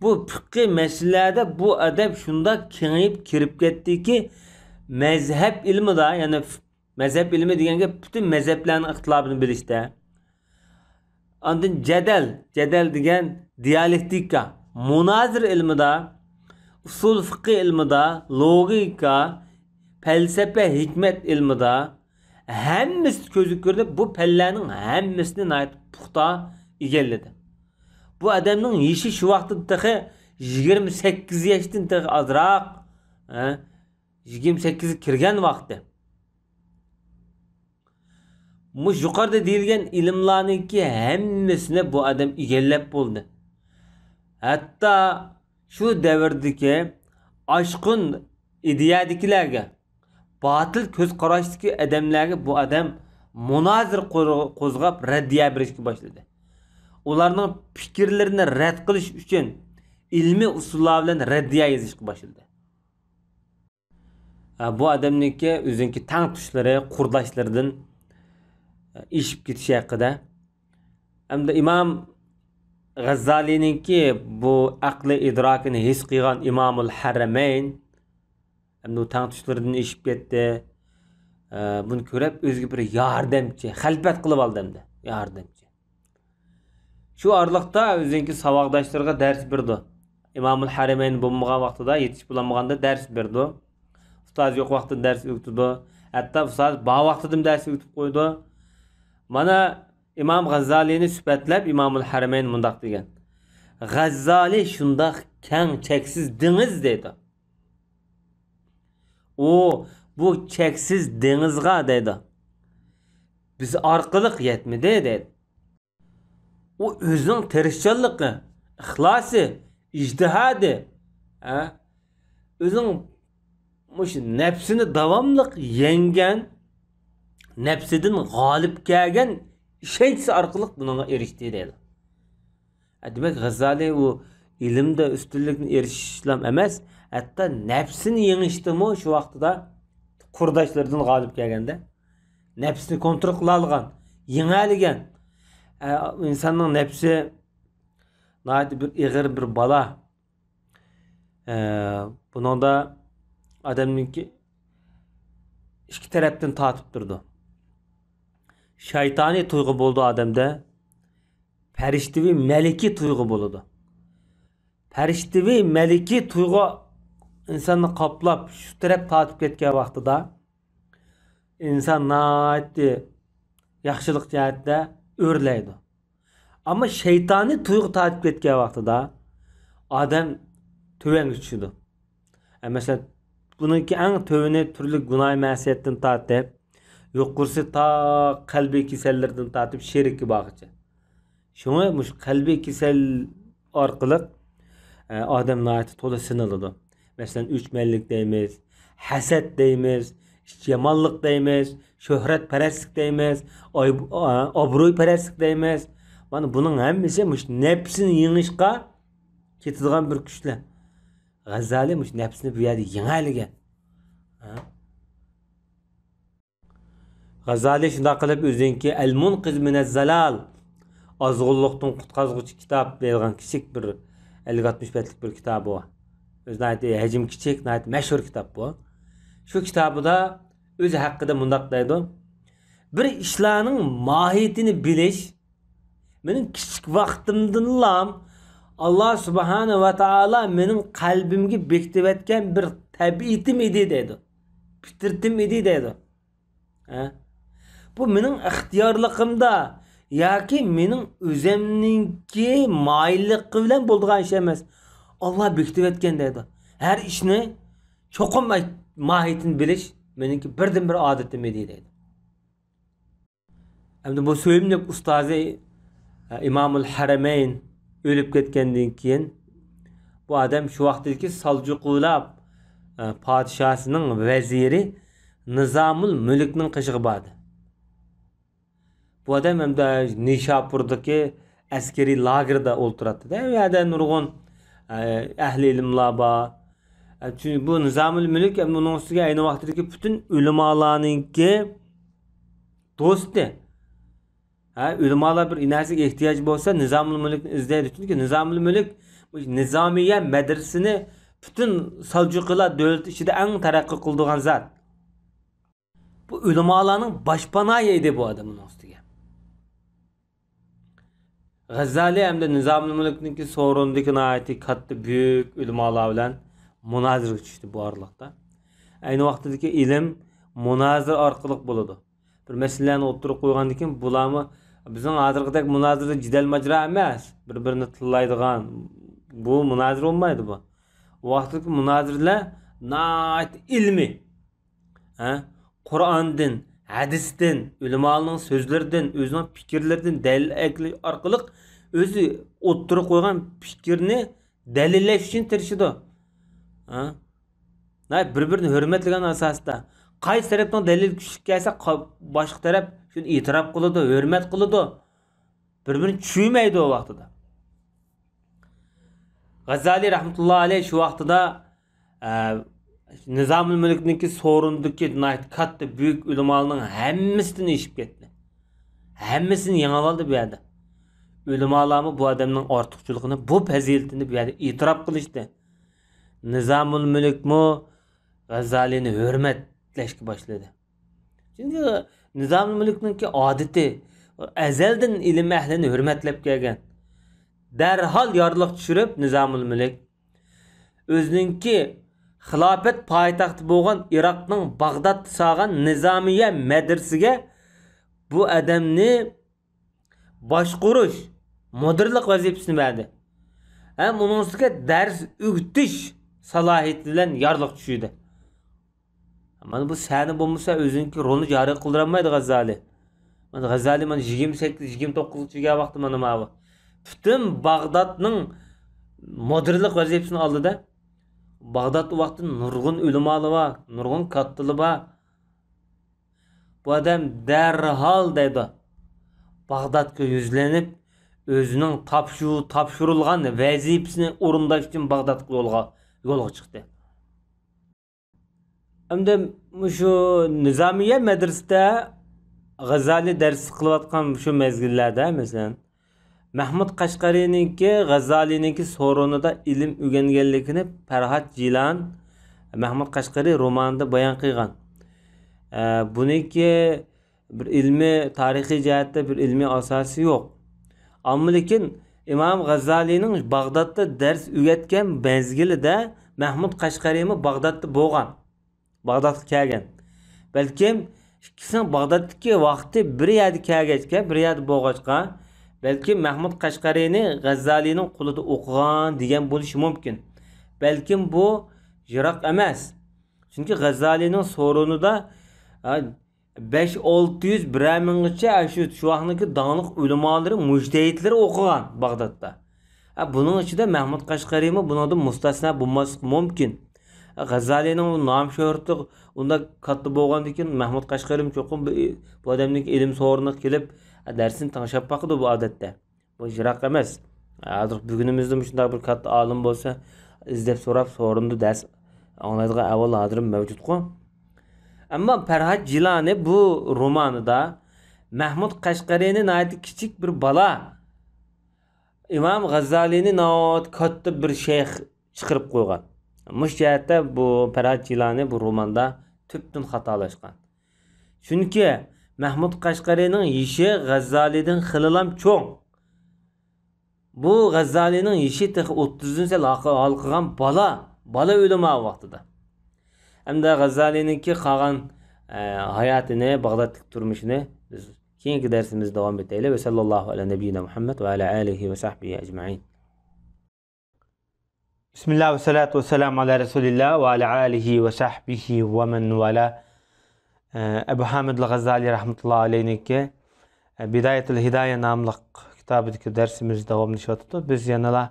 بۇ پىقھىي مەسىلىلەردە بۇ ئادەم شۇنداق كېڭىيىپ كىرىپ كەتتىكى، مەزھەپ ئىلمىدا، يەنى مەزھەپ ئىلمى دېگەن گەپ پۈتۈن مەزھەپلەرنىڭ ئىختىلاپىنى بىلىشتە. ئاندىن جەدەل، جەدەل دېگەن دىيالېكتىكا، مۇنازىرە ئىلمىدا، ئۇسۇل فىقھى ئىلمىدا، لوگىكا، پەلسەپە، ھېكمەت ئىلمىدا، ھەممىسى كۆزگە كۆرۈنۈپ، بۇ پەنلەرنىڭ ھەممىسىنى ناھايىتى پۇختا ئىگىلىدى. بۇ ئادەمنىڭ يېشى شۇ ۋاقىتتا تېخى يىگىرمە سەككىز ياشتىن تېخى ئازراق، ھە، يىگىرمە سەككىزگە كىرگەن ۋاقتى. مۇشۇ يۇقىرىدا دېيىلگەن ئىلىملارنىڭكى ھەممىسىنى بۇ ئادەم ئىگىلەپ بولدى. ھەتتا شۇ دەۋردىكى ئاشقۇن ئىدىيەدىكىلەرگە، باتىل كۆز قاراشتىكى ئادەملەرگە بۇ ئادەم مۇنازىرە قو-، قوزغاپ رەددىيە بېرىشكە باشلىدى. ئۇلارنىڭ پىكىرلىرىنى رەت قىلىش ئۈچۈن ئىلمىي ئۇسۇللار بىلەن رەددىيە يېزىشقا باشلىدى. ھە، بۇ ئادەمنىڭكى ئۆزىنىڭكى تەڭتۇشلىرى، قۇرداشلىرىدىن ئېشىپ كېتىشى ھەققىدە. ھەمدە ئىمام غەززالىنىڭكى بۇ ئەقلىي ئىدراكىنى ھېس قىلغان ئىمامۇل ھەرەمەين، ھەمدە ئۇ تەڭتۇشلىرىدىن ئېشىپ كەتتى. ئە، بۇنى كۆرۈپ، ئۆزىگە بىر ياردەمچى، خەلپەت قىلىپ ئالدى ئەمدى، ياردەمچى. شۇ ئارىلىقتا ئۆزىنىڭكى ساۋاقداشلىرىغا دەرس بېرىدۇ. ئىمامۇل ھەرەمەين بولمىغان ۋاقتىدا، يېتىشىپ بولالمىغاندا دەرس بېرىدۇ. ئۇستاز يوق ۋاقتىدا دەرس ئۆگىتىدۇ. ھەتتا ئۇستاز بار ۋاقتىدىمۇ دەرس ئۆگىتىپ قويىدۇ. مانا ئىمام غەززالىنى سۈپەتلەپ ئىمامۇل ھەرەمەين مۇنداق دېگەن: «غەززالى شۇنداق كەڭ، چەكسىز دېڭىز» دەيدۇ. ئۇ بۇ چەكسىز دېڭىزغا دەيدۇ، بىز ئارقىلىق يەتمىدى دەيدۇ. ئۇ ئۆزىنىڭ تىرىشچانلىقى، ئىخلاسى، ئىجتىھادى، ھە؟ ئۆزىنىڭ مۇشۇ نەپسىنى داۋاملىق يەڭگەن، نەپسىدىن غالىب كەلگەن ئىشەنچىسى ئارقىلىق بۇنىڭغا ئېرىشتى دەيدۇ. ھە، دېمەك، غەززالى ئۇ ئىلىمدە ئۈستۈنلۈكنى ئېرىشىشلام ئەمەس، ھەتتا نەپسىنى يېڭىشتىمۇ شۇ ۋاقتىدا قۇرداشلىرىدىن غالىب كەلگەندە، نەپسىنى كونترول قىلالىغان، يېڭەلىگەن. ئە، ئىنساننىڭ نەپسى ناھايىتى بىر ئېغىر بىر بالا. ئە، بۇنىڭدا ئادەمنىڭكى ئىككى تەرەپتىن تارتىپ تۇرىدۇ. شەيتانىي تۇيغۇ بولىدۇ ئادەمدە، پەرىشتىۋى مەلىكىي تۇيغۇ بولىدۇ. پەرىشتىۋى مەلىكىي تۇيغۇ ئىنساننى قاپلاپ، شۇ تەرەپ تارتىپ كەتكەن ۋاقتىدا، ئىنسان ناھايىتى ياخشىلىق جەھەتتە ئۆرلەيدۇ. ئەمما شەيتانىي تۇيغۇ تارتىپ كەتكەن ۋاقتىدا ئادەم تۆۋەنگە چۈشىدۇ. ئە، مەسىلەن، بۇنىڭكى ئەڭ تۆۋىنى تۈرلۈك گۇناھ مەسىيەتتىن تارتىپ، يۇقىرىسى تا قەلبىي كېسەللىرىدىن تارتىپ شېرىككە بارغىچە. شۇڭا مۇشۇ قەلبىي كېسەل ئارقىلىق، ئە، ئادەم ناھايىتى تولا سىنىلىدۇ. مەسىلەن، ئۆچمەنلىك دەيمىز، ھەسەت دەيمىز، ئىچ يامانلىق دەيمىز، شۆھرەتپەرەسلىك دەيمىز، ئاي-، ئا-، ئابرويپەرەسلىك دەيمىز. مانا بۇنىڭ ھەممىسى مۇشۇ نەپسىنى يېڭىشقا كېتىدىغان بىر كۈچلەر. غەززالى مۇشۇ نەپسىنى بۇ يەردە يېڭەلىگەن. ھە؟ غەززالى شۇنداق قىلىپ ئۆزىنىڭكى ئەل مۇنقىز مىنەز زالال، ئازغۇنلۇقتىن قۇتقازغۇچى كىتاب دەيدىغان كىچىك بىر ئەللىك ئاتمىش بەتلىك بىر كىتابى بار. ئۆزى ناھايىتى ھەجمى كىچىك، ناھايىتى مەشھۇر كىتاب بۇ. شۇ كىتابىدا ئۆزى ھەققىدە مۇنداق دەيدۇ: بىر ئىشلارنىڭ ماھىيىتىنى بىلىش مېنىڭ كىچىك ۋاقتىمدىنلا ئاللا سۇبھانە ۋە تائالا مېنىڭ قەلبىمگە بېكىتىۋەتكەن بىر تەبىئىتىم ئىدى دەيدۇ. پىترىتىم ئىدى دەيدۇ. ھە؟ بۇ مېنىڭ ئىختىيارلىقىمدا ياكى مېنىڭ ئۆزۈمنىڭكى مايىللىقى بىلەن بولىدىغان ئىش ئەمەس. ئاللا بېكىتىۋەتكەن دەيدۇ. ھەر ئىشنى چوقۇم ماھىيىتىنى بىلىش مېنىڭكى بىردىنبىر ئادىتىم ئىدى دەيدۇ. ئەمدى بۇ سۆيۈملۈك ئۇستازى، ئە، ئىمامۇل ھەرەمەين ئۆلۈپ كەتكەندىن كېيىن، بۇ ئادەم شۇ ۋاقىتتىكى سالجۇقۇلار، ئە، پادىشاھسىنىڭ ۋەزىرى نىزامۇل مۈلۈكنىڭ قېشىغا باردى. بۇ ئادەم ئەمدى نىشاپۇردىكى ئەسكىرىي لاگېردا ئولتۇراتتى-دە. ئۇ يەردە نۇرغۇن، ئە، ئەھلى ئىلىملار بار. ئە، چۈنكى بۇ نىزامۇل مۈلۈك، ئە، ئۇنىڭ ئۈستىگە ئەينى ۋاقتىدىكى پۈتۈن ئۆلىمالارنىڭكى دوستى. ھە، ئۆلىمالار بىر نەرسىگە ئېھتىياج بولسا، نىزامۇل مۈلۈكنى ئىزدەيدۇ. چۈنكى نىزامۇل مۈلۈك نىزامىيە مەدرىسىنى پۈتۈن سالجۇقىلار دۆلىتى ئىچىدە ئەڭ تەرەققىي قىلىدىغان زات. بۇ ئۆلىمالارنىڭ باشپاناھى ئىدى بۇ ئادەم ئۇنىڭ ئۈستىگە. غەززالى ھەمدە نىزامۇل مۈلۈكنىڭكى سورۇنىدىكى ناھايىتى كاتتا، بۈيۈك ئۆلىمالار بىلەن مۇنازىرىگە چۈشتى بۇ ئارىلىقتا. ئەينى ۋاقتىدىكى ئىلىم مۇنازىرە ئارقىلىق بولىدۇ. بىر مەسىلىلەرنى ئوتتۇرىغا قويغاندىن كېيىن، بۇلارمۇ بىزنىڭ ھازىرقىدەك مۇنازىرە جېدەل ماجىرا ئەمەس، بىر-بىرىنى تىللايدىغان، بۇ مۇنازىرە بولمايدۇ بۇ. ئۇ ۋاقىتتىكى مۇنازىرىلەر ناھايىتى ئىلمىي. ھە؟ قۇرئاندىن، ھەدىستىن، ئۆلىمالارنىڭ سۆزلىرىدىن، ئۆزىنىڭ پىكىرلىرىدىن دەلىل ئەكېلىش ئارقىلىق ئۆزى ئوتتۇرىغا قويغان پىكىرنى دەلىللەش ئۈچۈن تىرىشىدۇ. ھە؟ ھە، بىر-بىرىنى ھۆرمەتلىگەن ئاساستا. قايسى تەرەپنىڭ دەلىلى كۈچلۈك كەلسە، قا-، باشقا تەرەپ شۇنى ئېتىراپ قىلىدۇ، ھۆرمەت قىلىدۇ. بىر-بىرىنى چۈشۈرمەيدۇ ئۇ ۋاقتىدا. غەززالى رەھمەتۇللا ئەلەيھ شۇ ۋاقتىدا، ئە، نىزامۇل مۈلۈكنىڭكى سورۇنىدىكى ناھايىتى كاتتا، بۈيۈك ئۆلىمالارنىڭ ھەممىسىدىن ئېشىپ كەتتى. ھەممىسىنى يېڭىۋالدى بۇ يەردە. ئۆلىمالارمۇ بۇ ئادەمنىڭ ئارتۇقچىلىقىنى، بۇ پەزىلىتىنى بۇ يەردە ئېتىراپ قىلىشتى. نىزامۇل مۈلۈكمۇ غەززالىنى ھۆرمەتلەشكە باشلىدى. چۈنكى نىزامۇل مۈلۈكنىڭكى ئادىتى، ئەزەلدىن ئىلىم ئەھلىنى ھۆرمەتلەپ كەلگەن. دەرھال يارلىق چۈشۈرۈپ، نىزامۇل مۈلۈك ئۆزىنىڭكى خىلاپەت پايتەختى بولغان ئىراقنىڭ باغدادتا سالغان نىزامىيە مەدرىسىگە بۇ ئادەمنى باشقۇرۇش، مۇدىرلىق ۋەزىپىسىنى بەردى. ھەم ئۇنىڭ ئۈستىگە دەرس ئۆگىتىش سالاھىيىتى بىلەن يارلىق چۈشۈردى. مانا بۇ سەھنە بولمىسا، ئۆزىنىڭكى رولىنى جارى قىلدۇرالمايدۇ غەززالى. مانا غەززالى مانا يىگىرمە سەككىز، يىگىرمە توققۇزغا كەلگەن ۋاقتى مانا ماۋۇ. پۈتۈن باغدادنىڭ مۇدىرلىق ۋەزىپىسىنى ئالدى-دە. باغداد ئۇ ۋاقىتتا نۇرغۇن ئۆلىمالار بار، نۇرغۇن كاتتىلار بار. بۇ ئادەم دەرھال دەيدۇ، باغدادقا يۈزلىنىپ، ئۆزىنىڭ تاپشۇ-، تاپشۇرۇلغان ۋەزىپىسىنى ئورۇنداش ئۈچۈن باغدادقا يولغا، يولغا چىقتى. ئەمدى مۇشۇ نىزامىيە مەدرىسىدە غەززالى دەرسلىك قىلىۋاتقان مۇشۇ مەزگىللەردە، مەسىلەن، مەھمۇد قەشقەرىنىڭكى غەززالىنىڭكى سورۇنىدا ئىلىم ئۆگەنگەنلىكىنى پەرھات جىلان مەھمۇد قەشقەرى رومانىدا بايان قىلغان. ئە، بۇنىڭكى بىر ئىلمىي، تارىخىي جەھەتتە بىر ئىلمىي ئاساسى يوق. ئەمما لېكىن ئىمام غەززالىنىڭ باغدادتا دەرس ئۆگەتكەن مەزگىلىدە مەھمۇد قەشقەرىمۇ باغدادتا بولغان. باغدادقا كەلگەن. بەلكىم ئىككىسىنىڭ باغدادتىكى ۋاقتى بىر يەردە كەلگەچكە، بىر يەردە بولغاچقا، بەلكىم مەھمۇد قەشقەرىنى غەززالىنىڭ قولىدا ئوقۇغان دېگەن بولۇشى مۇمكىن. بەلكىم بۇ يىراق ئەمەس. چۈنكى غەززالىنىڭ سورۇنىدا، ھە، بەش ئالتە يۈز بىرەر مىڭغىچە شۇ، شۇ ۋاقىتنىڭكى داڭلىق ئۆلىمالىرى، مۇجتەھىدلىرى ئوقۇغان باغدادتا. ئە، بۇنىڭ ئىچىدە مەھمۇد قەشقەرىمۇ بۇنىڭدىن مۇستەسنا بولماسلىقى مۇمكىن. ئە، غەززالىنىڭ بۇ نام شۆھرىتى ئۇنداق كاتتا بولغاندىكىن، مەھمۇد قەشقەرىمۇ چوقۇم بۇ، بۇ ئادەمنىڭكى ئىلىم سورۇنىغا كېلىپ، ئە، دەرسىنى تىڭشاپ باقىدۇ بۇ ئادەتتە. بۇ يىراق ئەمەس. ھازىر بۈگۈنىمىزدە مۇشۇنداق بىر كاتتا ئالىم بولسا، ئىزدەپ سوراپ سورۇندا دەرس ئاڭلايدىغان ئەھۋال ھازىرمۇ مەۋجۇتقۇ. ئەمما پەرھات جىلانى بۇ رومانىدا مەھمۇد قەشقەرىنى ناھايىتى كىچىك بىر بالا ئىمام غەززالىنى ناھايىتى كاتتا بىر شەيخ چىقىرىپ قويغان. مۇشۇ جەھەتتە بۇ پەرھات جىلانى بۇ روماندا تۈپتىن خاتالاشقان. چۈنكى مەھمۇد قەشقەرىنىڭ يېشى غەززالىدىن خېلىلام چوڭ. بۇ غەززالىنىڭ يېشى تېخى ئوتتۇزدىن سەل ھالقىغان بالا، بالا ئۆلىما ۋاقتىدا. ئەمدى غەززالىنىڭكى قالغان، ئە، ھاياتىنى، باغدادتىكى تۇرمۇشىنى بىز كېيىنكى دەرسىمىزدە داۋام ئېتەيلى. ۋە سەللەللاھۇ ئەلە نەبىييىنا مۇھەممەد ۋە ئەلە ئالىھى ۋە سەھبىھى ئەجمەئىن. بىسمىللا ۋە سالاتۇ ۋە سالامۇ ئەلا رەسۇلىللا ۋە ئەلە ئالىھى ۋە سەھبىھى ۋە مەن ۋالا. ئە، ئەبۇ ھامىد ئەل غەززالى رەھمەتۇللا ئەلەيھنىڭكى، ئە، بىدايەتۇل ھىدايە ناملىق كىتابىدىكى دەرسىمىز داۋاملىشىۋاتىدۇ. بىز يەنىلا،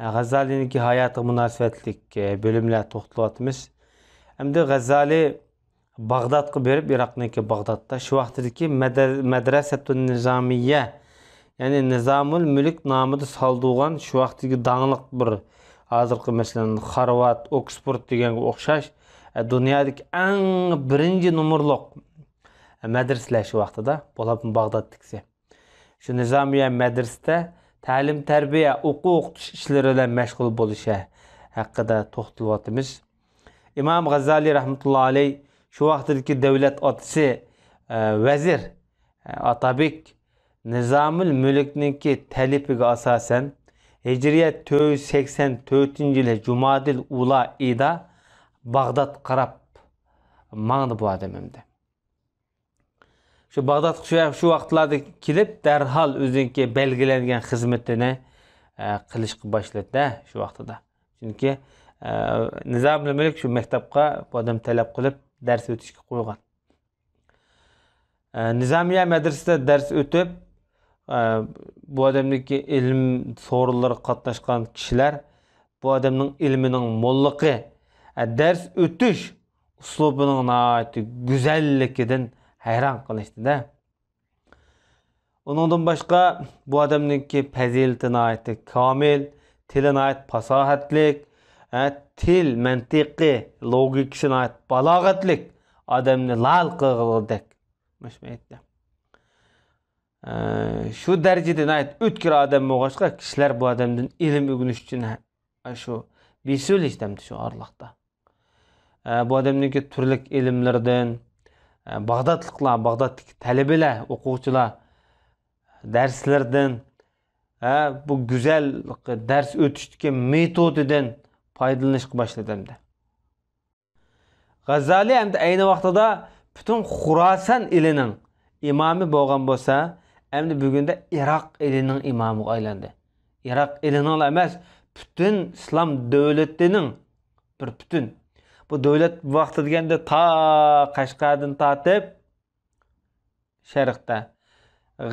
ئە، غەززالىنىڭكى ھاياتىغا مۇناسىۋەتلىك، ئە، بۆلۈملەر توختىلىۋاتىمىز. ئەمدى غەززالى باغدادقا بېرىپ، ئىراقنىڭكى باغدادتا شۇ ۋاقتىدىكى مەدە-، مەدرەسەتۇن نىزامىيە، يەنى نىزامۇل مۈلۈك نامىدا سالدۇرغان شۇ ۋاقتىدىكى داڭلىق بىر، ھازىرقى مەسىلەن، خارۋارد، ئوكسفورد دېگەنگە ئوخشاش، ئە، دۇنيادىكى ئەڭ بىرىنچى نومۇرلۇق مەدرىسىلەر شۇ ۋاقتىدا، بولۇپمۇ باغدادتىكىسى. شۇ نىزامىيە مەدرىسىدە تەلىم-تەربىيە، ئوقۇ-ئوقۇتۇش ئىشلىرى بىلەن مەشغۇل بولۇشى ھەققىدە توختىلىۋاتىمىز. ئىمام غەززالى رەھمەتۇللا ئەلەي شۇ ۋاقتىدىكى دۆلەت ئاتىسى، ئە، ۋەزىر، ئە، ئاتابېك نىزامۇل مۈلۈكنىڭكى تەلىپىگە ئاساسەن، ھىجرىيە تۆت يۈز سەكسەن تۆتىنچى يىلى جۇمادىل ئۇلا ئېيىدا باغدادقا قاراپ ماڭدى بۇ ئادەم ئەمدى. شۇ باغدادقا شۇ، شۇ ۋاقىتلاردا كېلىپ، دەرھال ئۆزىنىڭكى بەلگىلەنگەن خىزمىتىنى، ئە، قىلىشقا باشلىدى شۇ ۋاقتىدا. چۈنكى، ئە، نىزامۇل مۈلۈك شۇ مەكتەپكە بۇ ئادەم تەلەپ قىلىپ دەرس ئۆتۈشكە قويغان. ئە، نىزامىيە مەدرىسىدە دەرس ئۆتۈپ، ئە، بۇ ئادەمدىكى ئىلىم سورۇنلىرىغا قاتناشقان كىشىلەر بۇ ئادەمنىڭ ئىلمىنىڭ موللىقى، ئە، دەرس ئۆتۈش ئۇسلۇبىنىڭ ناھايىتى گۈزەللىكىدىن ھەيران قېلىشتى-دە. ئۇنىڭدىن باشقا، بۇ ئادەمنىڭكى پەزىلىتى ناھايىتى كامىل، تىلى ناھايىتى پاساھەتلىك، ھە، تىل مەنتىقى، لوگىكىسى ناھايىتى بالاغەتلىك، ئادەمنى لال قىلغۇدەك. مۇشۇ ئېيتتى. ئە، شۇ دەرىجىدە ناھايىتى ئۆتكۈر ئادەم بولغاچقا، كىشىلەر بۇ ئادەمدىن ئىلىم ئۆگىنىش ئۈچۈن، ھە، شۇ بېسىۋېلىشتى ئەمدى شۇ ئارىلىقتا. ئە، بۇ ئادەمنىڭكى تۈرلۈك ئىلىملىرىدىن، ئە، باغدادلىقلار، باغدادتىكى تەلىبىلەر، ئوقۇغۇچىلار دەرسلىرىدىن، ئە، بۇ گۈزەل دەرس ئۆتۈشتىكى مېتودىدىن پايدىلىنىشقا باشلىدى ئەمدى. غەززالى ئەمدى ئەينى ۋاقتىدا پۈتۈن خۇراسان ئېلىنىڭ ئىمامى بولغان بولسا، ئەمدى بۈگۈندە ئىراق ئېلىنىڭ ئىمامىغا ئايلاندى. ئىراق ئېلىنىڭلا ئەمەس، پۈتۈن ئىسلام دۆلىتىنىڭ بىر پۈتۈن. بۇ دۆلەت ۋاقتى دېگەندە تا قەشقەردىن تارتىپ، شەرقتە،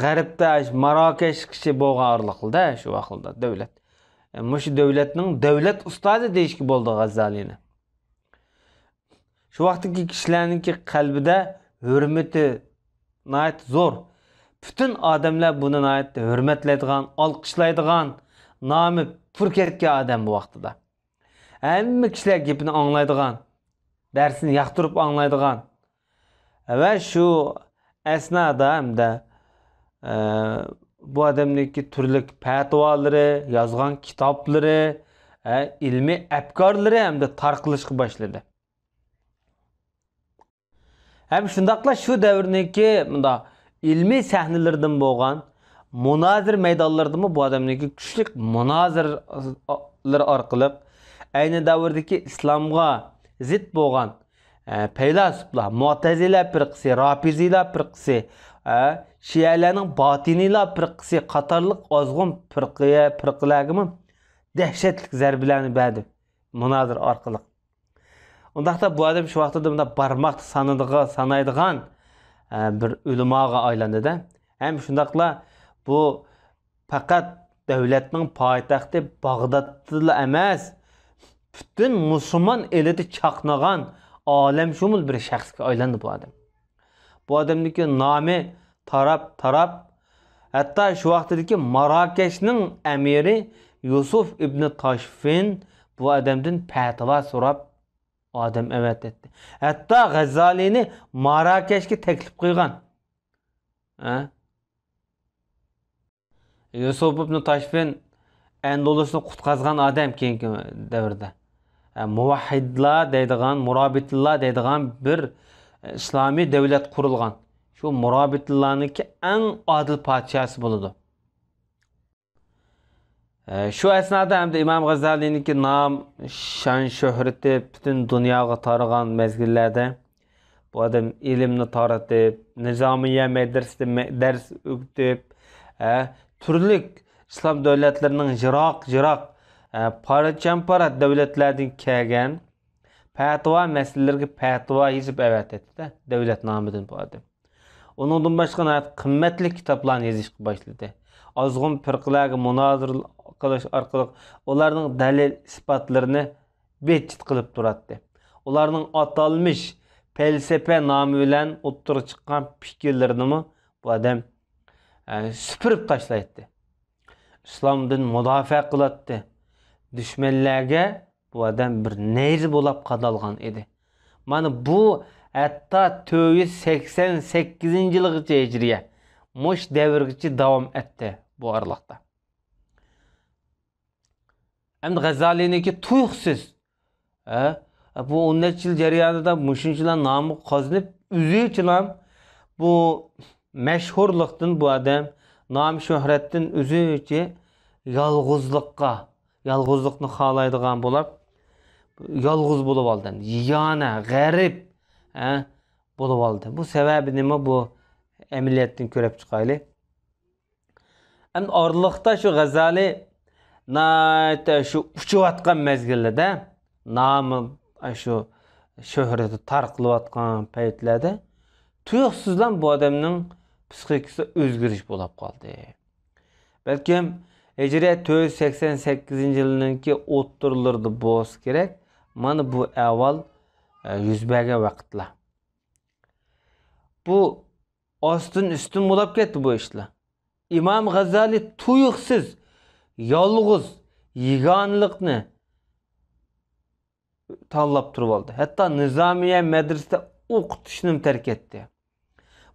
غەربتە، ماراكەشكىچە بولغان ئارىلىقتا شۇ ۋاقىتتا دۆلەت. مۇشۇ دۆلەتنىڭ دۆلەت ئۇستازى دېيىشكە بولىدۇ غەززالىنى. شۇ ۋاقىتتىكى كىشىلەرنىڭكى قەلبىدە ھۆرمىتى ناھايىتى زور. پۈتۈن ئادەملەر بۇنى ناھايىتى ھۆرمەتلەيدىغان، ئالقىشلايدىغان، نامى پۈر كەتكەن ئادەم بۇ ۋاقتىدا. ھەممە كىشىلەر گېپىنى ئاڭلايدىغان، دەرسىنى ياقتۇرۇپ ئاڭلايدىغان. ۋە شۇ ئەسنادا ھەمدە، ئە، بۇ ئادەمنىڭكى تۈرلۈك پەتىۋالىرى، يازغان كىتابلىرى، ئە، ئىلمىي ئەپكارلىرى ھەمدە تارقىلىشقا باشلىدى. ھەم شۇنداقلا شۇ دەۋرنىڭكى مۇنداق ئىلمىي سەھنىلىرىدىن بولغان مۇنازىرە مەيدانلىرىدىمۇ بۇ ئادەمنىڭكى كۈچلۈك مۇنازىرىلىرى ئارقىلىق ئەينى دەۋردىكى ئىسلامغا زىت بولغان، ئە، پەيلاسوپلار، مۇئتەزىلە پىرقىسى، رافىزىيلار پىرقىسى، ئە، شىئەلەرنىڭ باتىنىيلار پىرقىسى قاتارلىق ئازغۇن پىرقە-، پىرقىلەرگىمۇ دەھشەتلىك زەربىلەرنى بەردى مۇنازىرە ئارقىلىق. ئۇنداقتا بۇ ئادەم شۇ ۋاقتىدا مۇنداق بارماقتا سانىدىغا-، سانايدىغان، ئە، بىر ئۆلىماغا ئايلاندى-دە. ھەم شۇنداقلا بۇ پەقەت دۆلەتنىڭ پايتەختى باغدادتىلا ئەمەس، پۈتۈن مۇسۇلمان ئېلىدا چاقنىغان ئالەمشۇمۇل بىر شەخسكە ئايلاندى بۇ ئادەم. بۇ ئادەمنىڭكى نامى تاراپ-تاراپ، ھەتتا شۇ ۋاقتىدىكى ماراكەشنىڭ ئەمىرى يۈسۈف ئىبنى تاشفىن بۇ ئادەمدىن پەتىۋا سوراپ، ئادەم ئەۋەتەتتى. ھەتتا غەززالىنى ماراكەشكە تەكلىپ قىلغان. ھە؟ يۈسۈف ئىبنى تاشفىن ئەندۇلۇسنى قۇتقازغان ئادەم كېيىنكى دەۋردە. ھە، مۇۋەھھىدلار دەيدىغان، مۇرابىتىنلار دەيدىغان بىر ئىسلامىي دۆلەت قۇرۇلغان. شۇ مۇرابىتىنلارنىڭكى ئەڭ ئادىل پادىشاھسى بولىدۇ. ئە، شۇ ئەسنادا ھەمدە ئىمام غەززالىنىڭكى نام، شان شۆھرىتى پۈتۈن دۇنياغا تارىغان مەزگىللەردە بۇ ئادەم ئىلىمنى تارىتىپ، نىزامىيە مەدرىسىدە مە-، دەرس ئۆگىتىپ، ئە، تۈرلۈك ئىسلام دۆلەتلىرىنىڭ يىراق-يىراق، ئە، پارچەمپارە دۆلەتلەردىن كەلگەن پەتىۋا مەسىلىلىرىگە پەتىۋا يېزىپ ئەۋەتەتتى-دە، دۆلەت نامىدىن بۇ ئادەم. ئۇنىڭدىن باشقا ناھايىتى قىممەتلىك كىتابلارنى يېزىشقا باشلىدى. ئازغۇن پىرقىلەرگە مۇنازىرە قىلىش ئارقىلىق ئۇلارنىڭ دەلىل-ئىسپاتلىرىنى بىتچىت قىلىپ تۇراتتى. ئۇلارنىڭ ئاتالمىش پەلسەپە نامى بىلەن ئوتتۇرىغا چىققان پىكىرلىرىنىمۇ بۇ ئادەم، ئە، سۈپۈرۈپ تاشلايتتى. ئىسلامدىن مۇداپىئە قىلاتتى. دۈشمەنلەرگە بۇ ئادەم بىر نەيزە بولاپ قادالغان ئىدى. مانا بۇ ھەتتا تۆت يۈز سەكسەن سەككىزىنچى يىلغىچە ھىجرىيە، مۇش دەۋرگىچە داۋام ئەتتى بۇ ئارىلىقتا. ئەمدى غەززالىنىڭكى تۇيۇقسىز، ھە، بۇ ئون نەچچە يىل جەريانىدا مۇشۇنچىلا نامى قازىنىپ، ئۆزىچىلا بۇ مەشھۇرلۇقتىن بۇ ئادەم نام شۆھرەتتىن ئۆزىچە يالغۇزلۇققا، يالغۇزلۇقنى خالايدىغان بولۇپ، يالغۇز بولۇپ ئالدى. يېگانە، غەرىب، ھە، بولۇپ ئالدى. بۇ سەۋەبى نېمە؟ بۇ ئەمەلىيەتتىن كۆرۈپ چىقايلى. ئەمدى ئارىلىقتا شۇ غەززالى ناھايىتى شۇ ئۇچۇۋاتقان مەزگىلىدە، نامى شۇ شۆھرىتى تارقىلىۋاتقان پەيتلەردە تۇيۇقسىزلا بۇ ئادەمنىڭ پسىخىكىسىدا ئۆزگىرىش بولۇپ قالدى. بەلكىم ھىجرىيە تۆت يۈز سەكسەن سەككىزىنچى يىلنىڭكى ئوتتۇرىلىرىدا بولسا كېرەك، مانا بۇ ئەھۋال، ئە، يۈز بەرگەن ۋاقىتلار. بۇ ئاستىن ئۈستۈن بولاپ كەتتى بۇ ئىشلار. ئىمام غەززالى تۇيۇقسىز يالغۇز يېگانىلىقنى تاللاپ تۇرۇۋالدى. ھەتتا نىزامىيە مەدرىسىدە ئوقۇتۇشنىمۇ تەرك ئەتتى.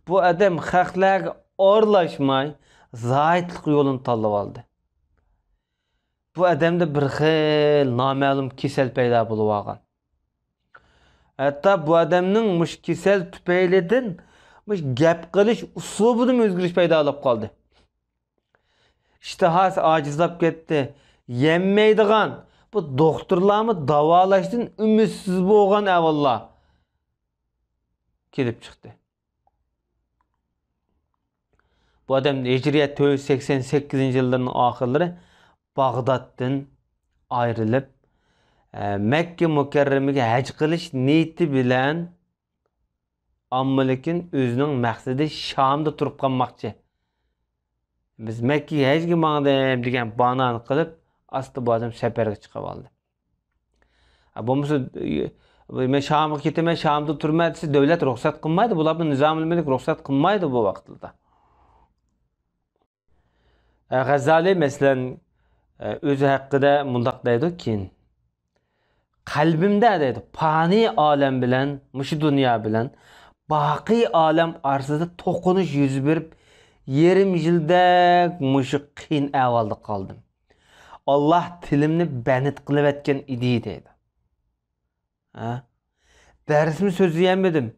بۇ ئادەم خەقلەرگە ئارىلاشماي، زاھىتلىق يولىنى تاللىۋالدى. بۇ ئادەمدە بىر خىل نامەلۇم كېسەل پەيدا بولۇۋالغان. ھەتتا بۇ ئادەمنىڭ مۇشۇ كېسەل تۈپەيلىدىن مۇشۇ گەپ قىلىش ئۇسلۇبىدىمۇ ئۆزگىرىش پەيدا بولۇپ قالدى. ئىشتىھاسى ئاجىزلاپ كەتتى. يەممەيدىغان، بۇ دوختۇرلارمۇ داۋالاشتىن ئۈمىدسىز بولغان ئەھۋاللار كېلىپ چىقتى. بۇ ئادەم ھىجرىيە تۆت يۈز سەكسەن سەككىزىنچى يىللىرىنىڭ ئاخىرلىرى باغدادتىن ئايرىلىپ، ئە، مەككە مۇكەررەمىگە ھەج قىلىش نىيىتى بىلەن، ئەمما لېكىن ئۆزىنىڭ مەقسىتى شامدا تۇرۇپ قالماقچى. بىز مەككىگە ھەجگە ماڭدىم دېگەن باھانىنى قىلىپ، ئاستا بۇ ئادەم سەپەرگە چىقىۋالدى. ھە، بولمىسا، مەن شامغا كېتىمەن، شامدا تۇرىمەن دېسە، دۆلەت رۇخسەت قىلمايدۇ. بۇلارمۇ نىزامۇل مۈلۈك رۇخسەت قىلمايدۇ بۇ ۋاقىتلاردا. ھە، غەززالى، مەسىلەن، ئۆزى ھەققىدە مۇنداق دەيدۇ كېيىن. قەلبىمدە دەيدۇ، پانىي ئالەم بىلەن مۇشۇ دۇنيا بىلەن باقىي ئالەم ئارىسىدا توقۇنۇش يۈز بېرىپ، يېرىم يىلدەك مۇشۇ قىيىن ئەھۋالدا قالدىم. ئاللاھ تىلىمنى بەند قىلىۋەتكەن ئىدى دەيدۇ. ھە؟ دەرسمۇ سۆزلىيەلمىدىم.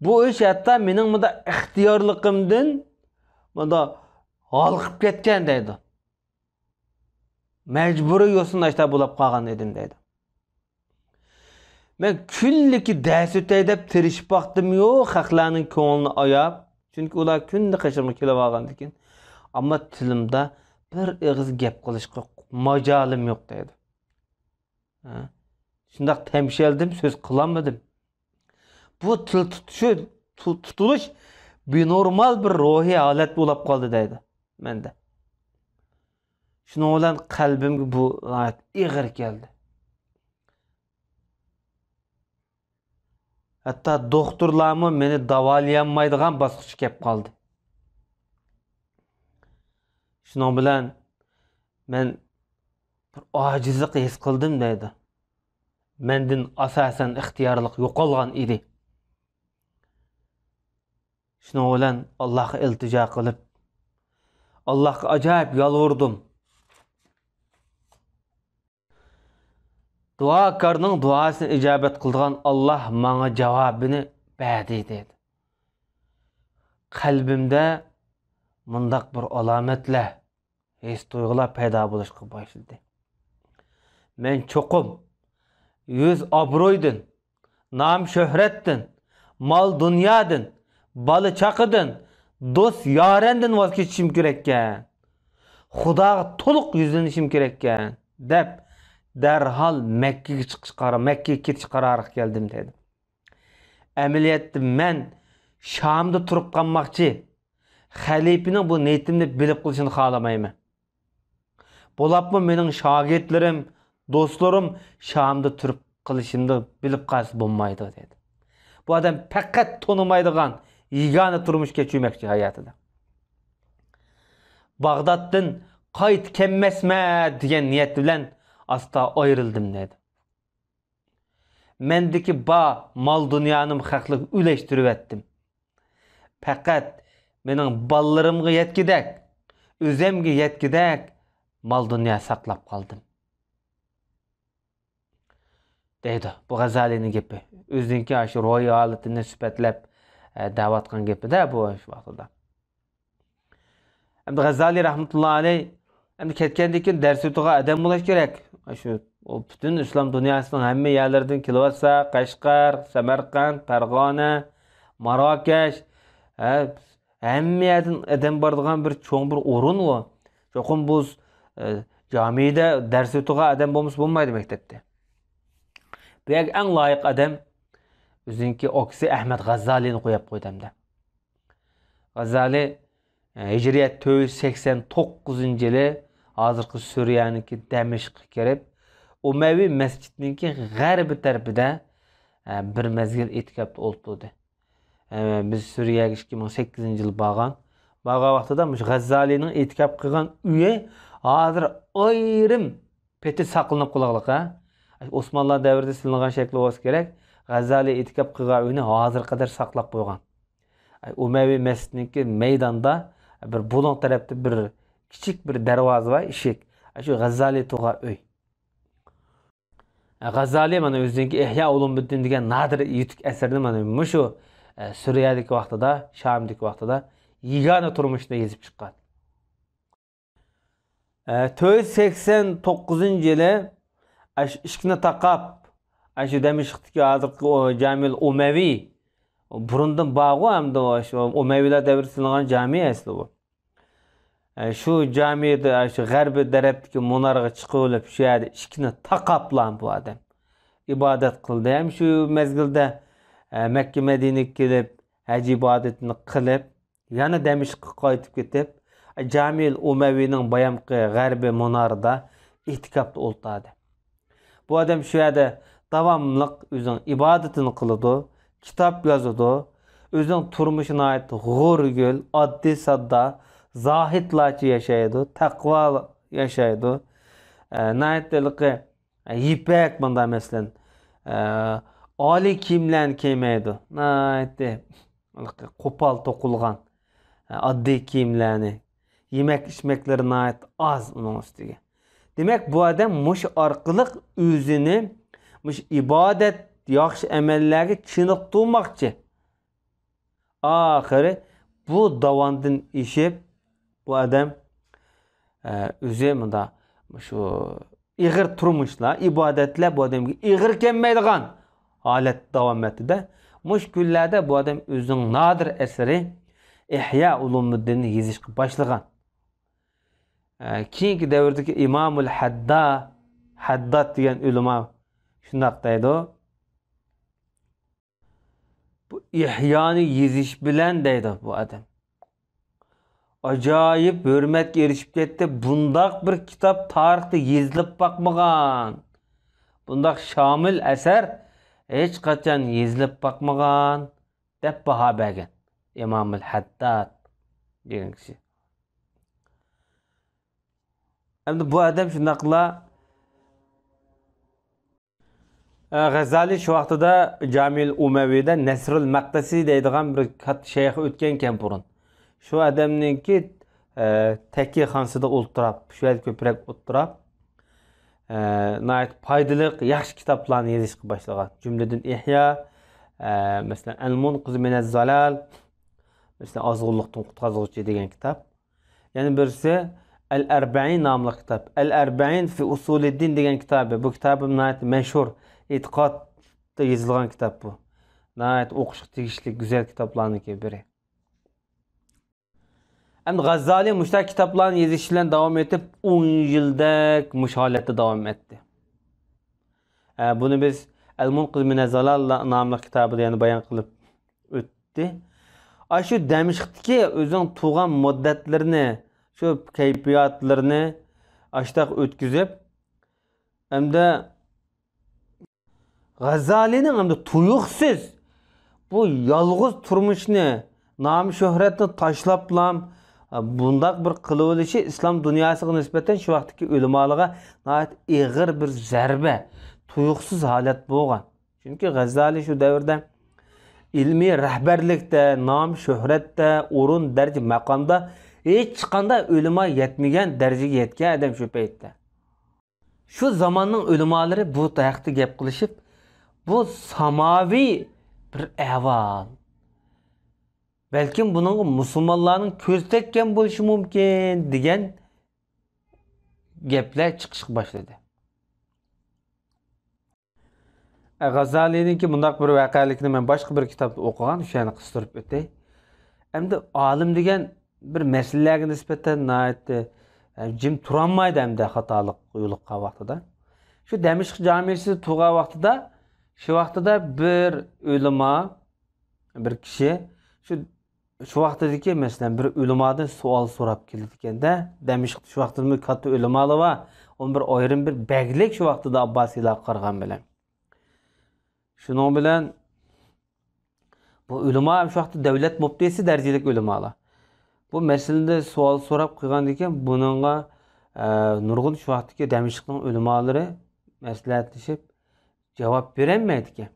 بۇ ئىش ھەتتا مېنىڭ مۇنداق ئىختىيارلىقىمدىن مۇنداق ھالقىپ كەتكەن دەيدۇ. مەجبۇرىي يوسۇن ئاشتا بولاپ قالغان ئىدىم دەيدۇ. مەن كۈنلۈكى دەرس ئۆتەي دەپ تىرىشىپ باقتىممۇ، خەقلەرنىڭ كۆڭلىنى ئاياپ، چۈنكى ئۇلار كۈندە قېشىمغا كېلىۋالغاندىكىن، ئەمما تىلىمدا بىر ئېغىز گەپ قىلىشقا ماجالىم يوق دەيدۇ. ھە؟ شۇنداق تەمشەلدىم، سۆز قىلالمىدىم. بۇ تىل تۇتۇشى، تۇ-، تۇتۇلۇش بىنورمال بىر روھىي ھالەت بولاپ قالدى دەيدۇ مەندە. شۇنىڭ بىلەن قەلبىمگە بۇ ناھايىتى ئېغىر كەلدى. ھەتتا دوختۇرلارمۇ مېنى داۋالىيالمايدىغان باسقۇچقا كەپ قالدى. شۇنىڭ بىلەن مەن بىر ئاجىزلىق ھېس قىلدىم دەيدۇ. مەندىن ئاساسەن ئىختىيارلىق يوقالغان ئىدى. شۇنىڭ بىلەن ئاللاھقا ئىلتىجا قىلىپ، ئاللاھقا ئاجايىپ يالۋۇردۇم. دۇئاكارنىڭ دۇئاسىنى ئىجابەت قىلىدىغان ئاللاھ ماڭا جاۋابىنى بەردى دەيدۇ. قەلبىمدە مۇنداق بىر ئالامەتلەر، ھېس-تۇيغۇلار پەيدا بولۇشقا باشلىدى. مەن چوقۇم يۈز-ئابرويدىن، نام-شۆھرەتتىن، مال-دۇنيادىن، بالا-چاقىدىن، دوست-يارەندىن ۋاز كېچىشىم كېرەككەن. خۇداغا تولۇق يۈزلىنىشىم كېرەككەن، دەپ، دەرھال مەككىگە چىقىش قارا-، مەككىگە كېتىش قارارىغا كەلدىم، دەيدۇ. ئەمەلىيەتتە مەن شامدا تۇرۇپ قالماقچى. خەلىپىنىڭ بۇ نىيىتىمنى بىلىپ قېلىشىنى خالىمايمەن. بولۇپمۇ مېنىڭ شاگىرتلىرىم، دوستلىرىم شامدا تۇرۇپ قېلىشىمنى بىلىپ قالسا بولمايدۇ، دېدى. بۇ ئادەم پەقەت تونۇمايدىغان يېگانە تۇرمۇش كەچۈرمەكچى ھاياتىدا. باغدادتىن قايتا كەلمەسمەن دېگەن نىيەت بىلەن ئاستا ئايرىلدىم، دېدى. مەندىكى بار مال-دۇنيانىمۇ خەقلەرگە ئۈلەشتۈرۈۋەتتىم. پەقەت مېنىڭ بالىلىرىمغا يەتكۈدەك، ئۆزۈمگە يەتكۈدەك مال-دۇنيا ساقلاپ قالدىم، دەيدۇ. بۇ غەززالىنىڭ گېپى. ئۆزىنىڭكى ئاشۇ روھىي ھالىتىنى سۈپەتلەپ، ئە، دەۋاتقان گېپىدە بۇ شۇ ۋاقتىدا. ئەمدى غەززالى رەھمەتۇللا ئەلەي، ئەمدى كەتكەندىن كېيىن دەرس ئۆتىدىغان ئادەم بولۇش كېرەك. شۇ، ئۇ پۈتۈن ئىسلام دۇنياسىنىڭ ھەممە يەرلىرىدىن كېلىۋاتسا، قەشقەر، سەمەرقەنت، پەرغانە، ماراكەش، ھە، ھەممە يەردىن ئادەم بارىدىغان بىر چوڭ بىر ئورۇن ئۇ. چوقۇم بۇ، ئە، جامىدە دەرس ئۆتىدىغان ئادەم بولمىسا بولمايدۇ مەكتەپتە. بۇ يەرگە ئەڭ لايىق ئادەم ئۆزىنىڭكى ئاكىسى ئەھمەد غەززالىنى قويۇپ قويدى ئەمدى. غەززالى، ئە، ھىجرىيەت تۆت يۈز سەكسەن توققۇزىنچى يىلى ھازىرقى سۈرىيەنىڭكى دەمىشققە كىرىپ، ئۇمەۋى مەسچىتىنىڭكى غەربىي تەرىپىدە، ئە، بىر مەزگىل ئېتىكاپتا ئولتۇردى. ئە، بىز سۈرىيەگە ئىككى مىڭ سەككىزىنچى يىلى بارغان. بارغان ۋاقتىدا مۇشۇ غەززالىنىڭ ئېتىكاپ قىلغان ئۆيى ھازىر ئايرىم پېتى ساقلىنىپ قالغانلىق، ھە؟ ئوسمانلار دەۋرىدە سېلىنغان شەكلى بولسا كېرەك، غەززالى ئېتىكاپ قىلغان ئۆينى ھازىرغا قەدەر ساقلاپ قويغان. ئۇمەۋى مەسچىتىنىڭكى مەيداندا بىر بۇلۇڭ تەرەپتە بىر كىچىك بىر دەرۋازا بار، ئىشىك. شۇ غەززالى تۇرغان ئۆي. غەززالى مانا ئۆزىنىڭكى ئىھيا ئۇلۇمۇددىن دېگەن نادىر يېتىك ئەسىرىنى مانا مۇشۇ، ئە، سۈرىيەدىكى ۋاقتىدا، شامدىكى ۋاقتىدا يېگانە تۇرمۇشىدا يېزىپ چىققان. ئە، تۆت يۈز سەكسەن توققۇزىنچى يىلى ئاشۇ ئىشىكنى تاقاپ، ئاشۇ دەمىشقتىكى ھازىرقى ئۇ جامىل ئۇمەۋى، بۇرۇندىن بارغۇ، ئەمدى ئۇ شۇ ئۇمەۋىلەر دەۋرىدە سېلىنغان جامى ئەسلى بۇ. ئە، شۇ جامىدا، ئە، شۇ غەربىي تەرەپتىكى مۇنارغا چىقىۋېلىپ، شۇ يەردە ئىشىكنى تاقاپلا بۇ ئادەم ئىبادەت قىلدى. ھەم شۇ مەزگىلدە، ئە، مەككە مەدىنىگە كېلىپ، ھەج ئىبادىتىنى قىلىپ، يەنە دەمىشققە قايتىپ كېتىپ، جامىل ئۇمەۋىنىڭ بايامقى غەربىي مۇنارىدا ئېتىكاپتا ئولتۇردى. بۇ ئادەم شۇ يەردە داۋاملىق ئۆزىنىڭ ئىبادىتىنى قىلىدۇ، كىتاب يازىدۇ، ئۆزىنىڭ تۇرمۇشى ناھايىتى غورىگىل، ئاددىي-ساددا، زاھىدلارچە ياشايدۇ، تەقۋا ياشايدۇ. ئە، ناھايىتى ھېلىقى، ئە، يىپەك، مۇنداق مەسىلەن، ئە، ئالىي كىيىملەرنى كىيمەيدۇ. ناھايىتى ھېلىقى قوپال توقۇلغان، ئە، ئاددىي كىيىملەرنى، يېمەك-ئىچمەكلىرى ناھايىتى ئاز ئۇنىڭ ئۈستىگە. دېمەك، بۇ ئادەم مۇشۇ ئارقىلىق ئۆزىنى مۇشۇ ئىبادەت، ياخشى ئەمەللەرگە چېنىقتۇرماقچى. ئاخىرى بۇ داۋاندىن ئېشىپ، بۇ ئادەم، ئە، ئۆزى مۇنداق، مۇشۇ ئېغىر تۇرمۇشلار، ئىبادەتلەر بۇ ئادەمگە ئېغىر كەلمەيدىغان ھالەتتە داۋام ئەتتى-دە، مۇشۇ كۈنلەردە بۇ ئادەم ئۆزىنىڭ نادىر ئەسىرى ئىھيا ئۇلۇمۇددىننى يېزىشقا باشلىغان. ئە، كېيىنكى دەۋردىكى ئىمامۇل ھەددا، ھەدداد دېگەن ئۆلىما شۇنداق دەيدۇ. بۇ ئىھيانى يېزىش بىلەن دەيدۇ بۇ ئادەم. ئاجايىپ ھۆرمەتكە ئېرىشىپ كەتتى. بۇنداق بىر كىتاب تارىختا يېزىلىپ باقمىغان، بۇنداق شامىل ئەسەر ھېچقاچان يېزىلىپ باقمىغان، دەپ باھا بەرگەن ئىمامىل ھەدداد دېگەن كىشى. ئەمدى بۇ ئادەم شۇنداقلا، ئە، غەززالى شۇ ۋاقتىدا جامىل ئۇمەۋىدە نەسرۇل مەقدىسى دەيدىغان بىر كاتتا شەيخ ئۆتكەنكەن بۇرۇن. شۇ ئادەمنىڭكى، ئە، تەككىخانىسىدا ئولتۇراپ، شۇ يەردە كۆپرەك ئولتۇراپ، ئە، ناھايىتى پايدىلىق، ياخشى كىتابلارنى يېزىشقا باشلىغان. جۈملىدىن ئىھيا، ئە، مەسىلەن، ئەل مۇنقىز مىنەز زالال، مەسىلەن، ئازغۇنلۇقتىن قۇتقۇزغۇچى دېگەن كىتاب. يەنە بىرسى ئەل ئەربەئىن ناملىق كىتاب. ئەل ئەربەئىن فى ئۇسۇلىددىن دېگەن كىتابى. بۇ كىتابىم ناھايىتى مەشھۇر، ئېتىقادتا يېزىلغان كىتاب بۇ. ناھايىتى ئوقۇشقا تېگىشلىك گۈزەل كىتابلارنىڭكى بىرى. ئەمدى غەززالى مۇشۇنداق كىتابلارنى يېزىش بىلەن داۋام ئېتىپ، ئون يىلدەك مۇشۇ ھالەتتە داۋام ئەتتى. ئە، بۇنى بىز ئەل مۇنقىز مىنە زالال ناملىق كىتابىدا يەنە بايان قىلىپ ئۆتتى. ئاشۇ دەمىشقتىكى ئۆزىنىڭ تۇغان مۇددەتلىرىنى، شۇ كەيپىياتلىرىنى ئاشتاق ئۆتكۈزۈپ، ئەمدى غەززالىنىڭ ئەمدى تۇيۇقسىز بۇ يالغۇز تۇرمۇشنى، نام شۆھرەتنى تاشلاپلام، بۇنداق بىر قىلىۋېلىشى ئىسلام دۇنياسىغا نىسبەتەن شۇ ۋاقىتتىكى ئۆلىمالارغا ناھايىتى ئېغىر بىر زەربە، تۇيۇقسىز ھالەت بولغان. چۈنكى غەززالى شۇ دەۋردە ئىلمىي رەھبەرلىكتە، نام شۆھرەتتە، ئورۇن، دەرىجە، مەقامدا ھېچقانداق ئۆلىما يەتمىگەن دەرىجىگە يەتكەن ئادەم شۇ پەيتتە. شۇ زاماننىڭ ئۆلىمالىرى بۇ ھەقتە گەپ قىلىشىپ، بۇ ساماۋى بىر ئەھۋال. بەلكىم بۇنىڭغا مۇسۇلمانلارنىڭ كۆزى تەگكەن بولۇشى مۇمكىن، دېگەن گەپلەر چىقىشقا باشلىدى. غازالىنىڭكى مۇنداق بىر ۋەقەلىكنى مەن باشقا بىر كىتابتا ئوقۇغان، شۇ يەرنى قىستۇرۇپ ئۆتەي. ئەمدى ئالىم دېگەن بىر مەسىلىلەرگە نىسبەتەن ناھايىتى، ئە، جىم تۇرالمايدۇ ئەمدى خاتالىق يولۇققان ۋاقتىدا. شۇ دەمىشق جامىسىدا تۇرغان ۋاقتىدا، شۇ ۋاقتىدا بىر ئۆلىما، بىر كىشى شۇ، شۇ ۋاقتىدىكى، مەسىلەن، بىر ئۆلىمادىن سوئال سوراپ كېلىدىكەن-دە، دەمىشقتا شۇ ۋاقتىدىمۇ كاتتا ئۆلىمالار بار، ئۇنىڭ بىر ئايرىم بىر بەگلىك شۇ ۋاقتىدا ئابباسىيلارغا قارىغان بىلەن. شۇنىڭ بىلەن بۇ ئۆلىما شۇ ۋاقىتتا دەۋلەت مۇپتىسى دەرىجىلىك ئۆلىمالار. بۇ مەسىلىدە سوئال سوراپ قىلغاندىكىن بۇنىڭغا، ئە، نۇرغۇن شۇ ۋاقىتتىكى دەمىشقنىڭ ئۆلىمالىرى مەسلىھەتلىشىپ جاۋاب بېرەلمەيدىكەن.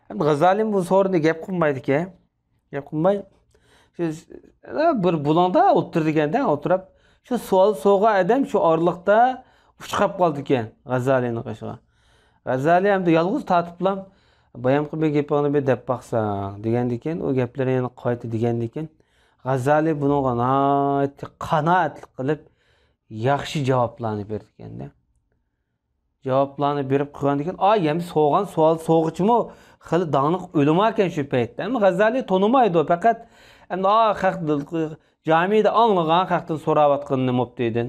ھەم غازالىمۇ بۇ سورۇندا گەپ قىلمايدىكەن. گەپ قىلماي، شۇ، بىر بۇلۇڭدا ئولتۇرىدىكەن-دە، ئولتۇرۇپ، شۇ سوئال سورىغان ئادەم شۇ ئارىلىقتا ئۇچراپ قالىدىكەن غازالىنىڭ قېشىغا. غازالى ئەمدى يالغۇز تارتىپلا، بايامقى بىر گېپىڭنى بىر دەپ باقساڭ، دېگەندىكىن، ئۇ گەپلىرىنى يەنە قايتا دېگەندىكىن، غازالى بۇنىڭغا ناھايىتى قانائەتلىك قىلىپ، ياخشى جاۋابلارنى بېرىدىكەن-دە. جاۋابلارنى بېرىپ قىلغاندىكىن، ئا، يەنە سورىغان سوئال سورىغۇچىمۇ خېلى داڭلىق ئۆلىما ئىكەن شۇ پەيتتە. ئەمما غازالى تونۇمايدۇ، پەقەت ئەمدى، ئا، خەق، جامىدا ئاڭلىغان خەقتىن سوراۋاتقىنىنى مۇپتىدىن.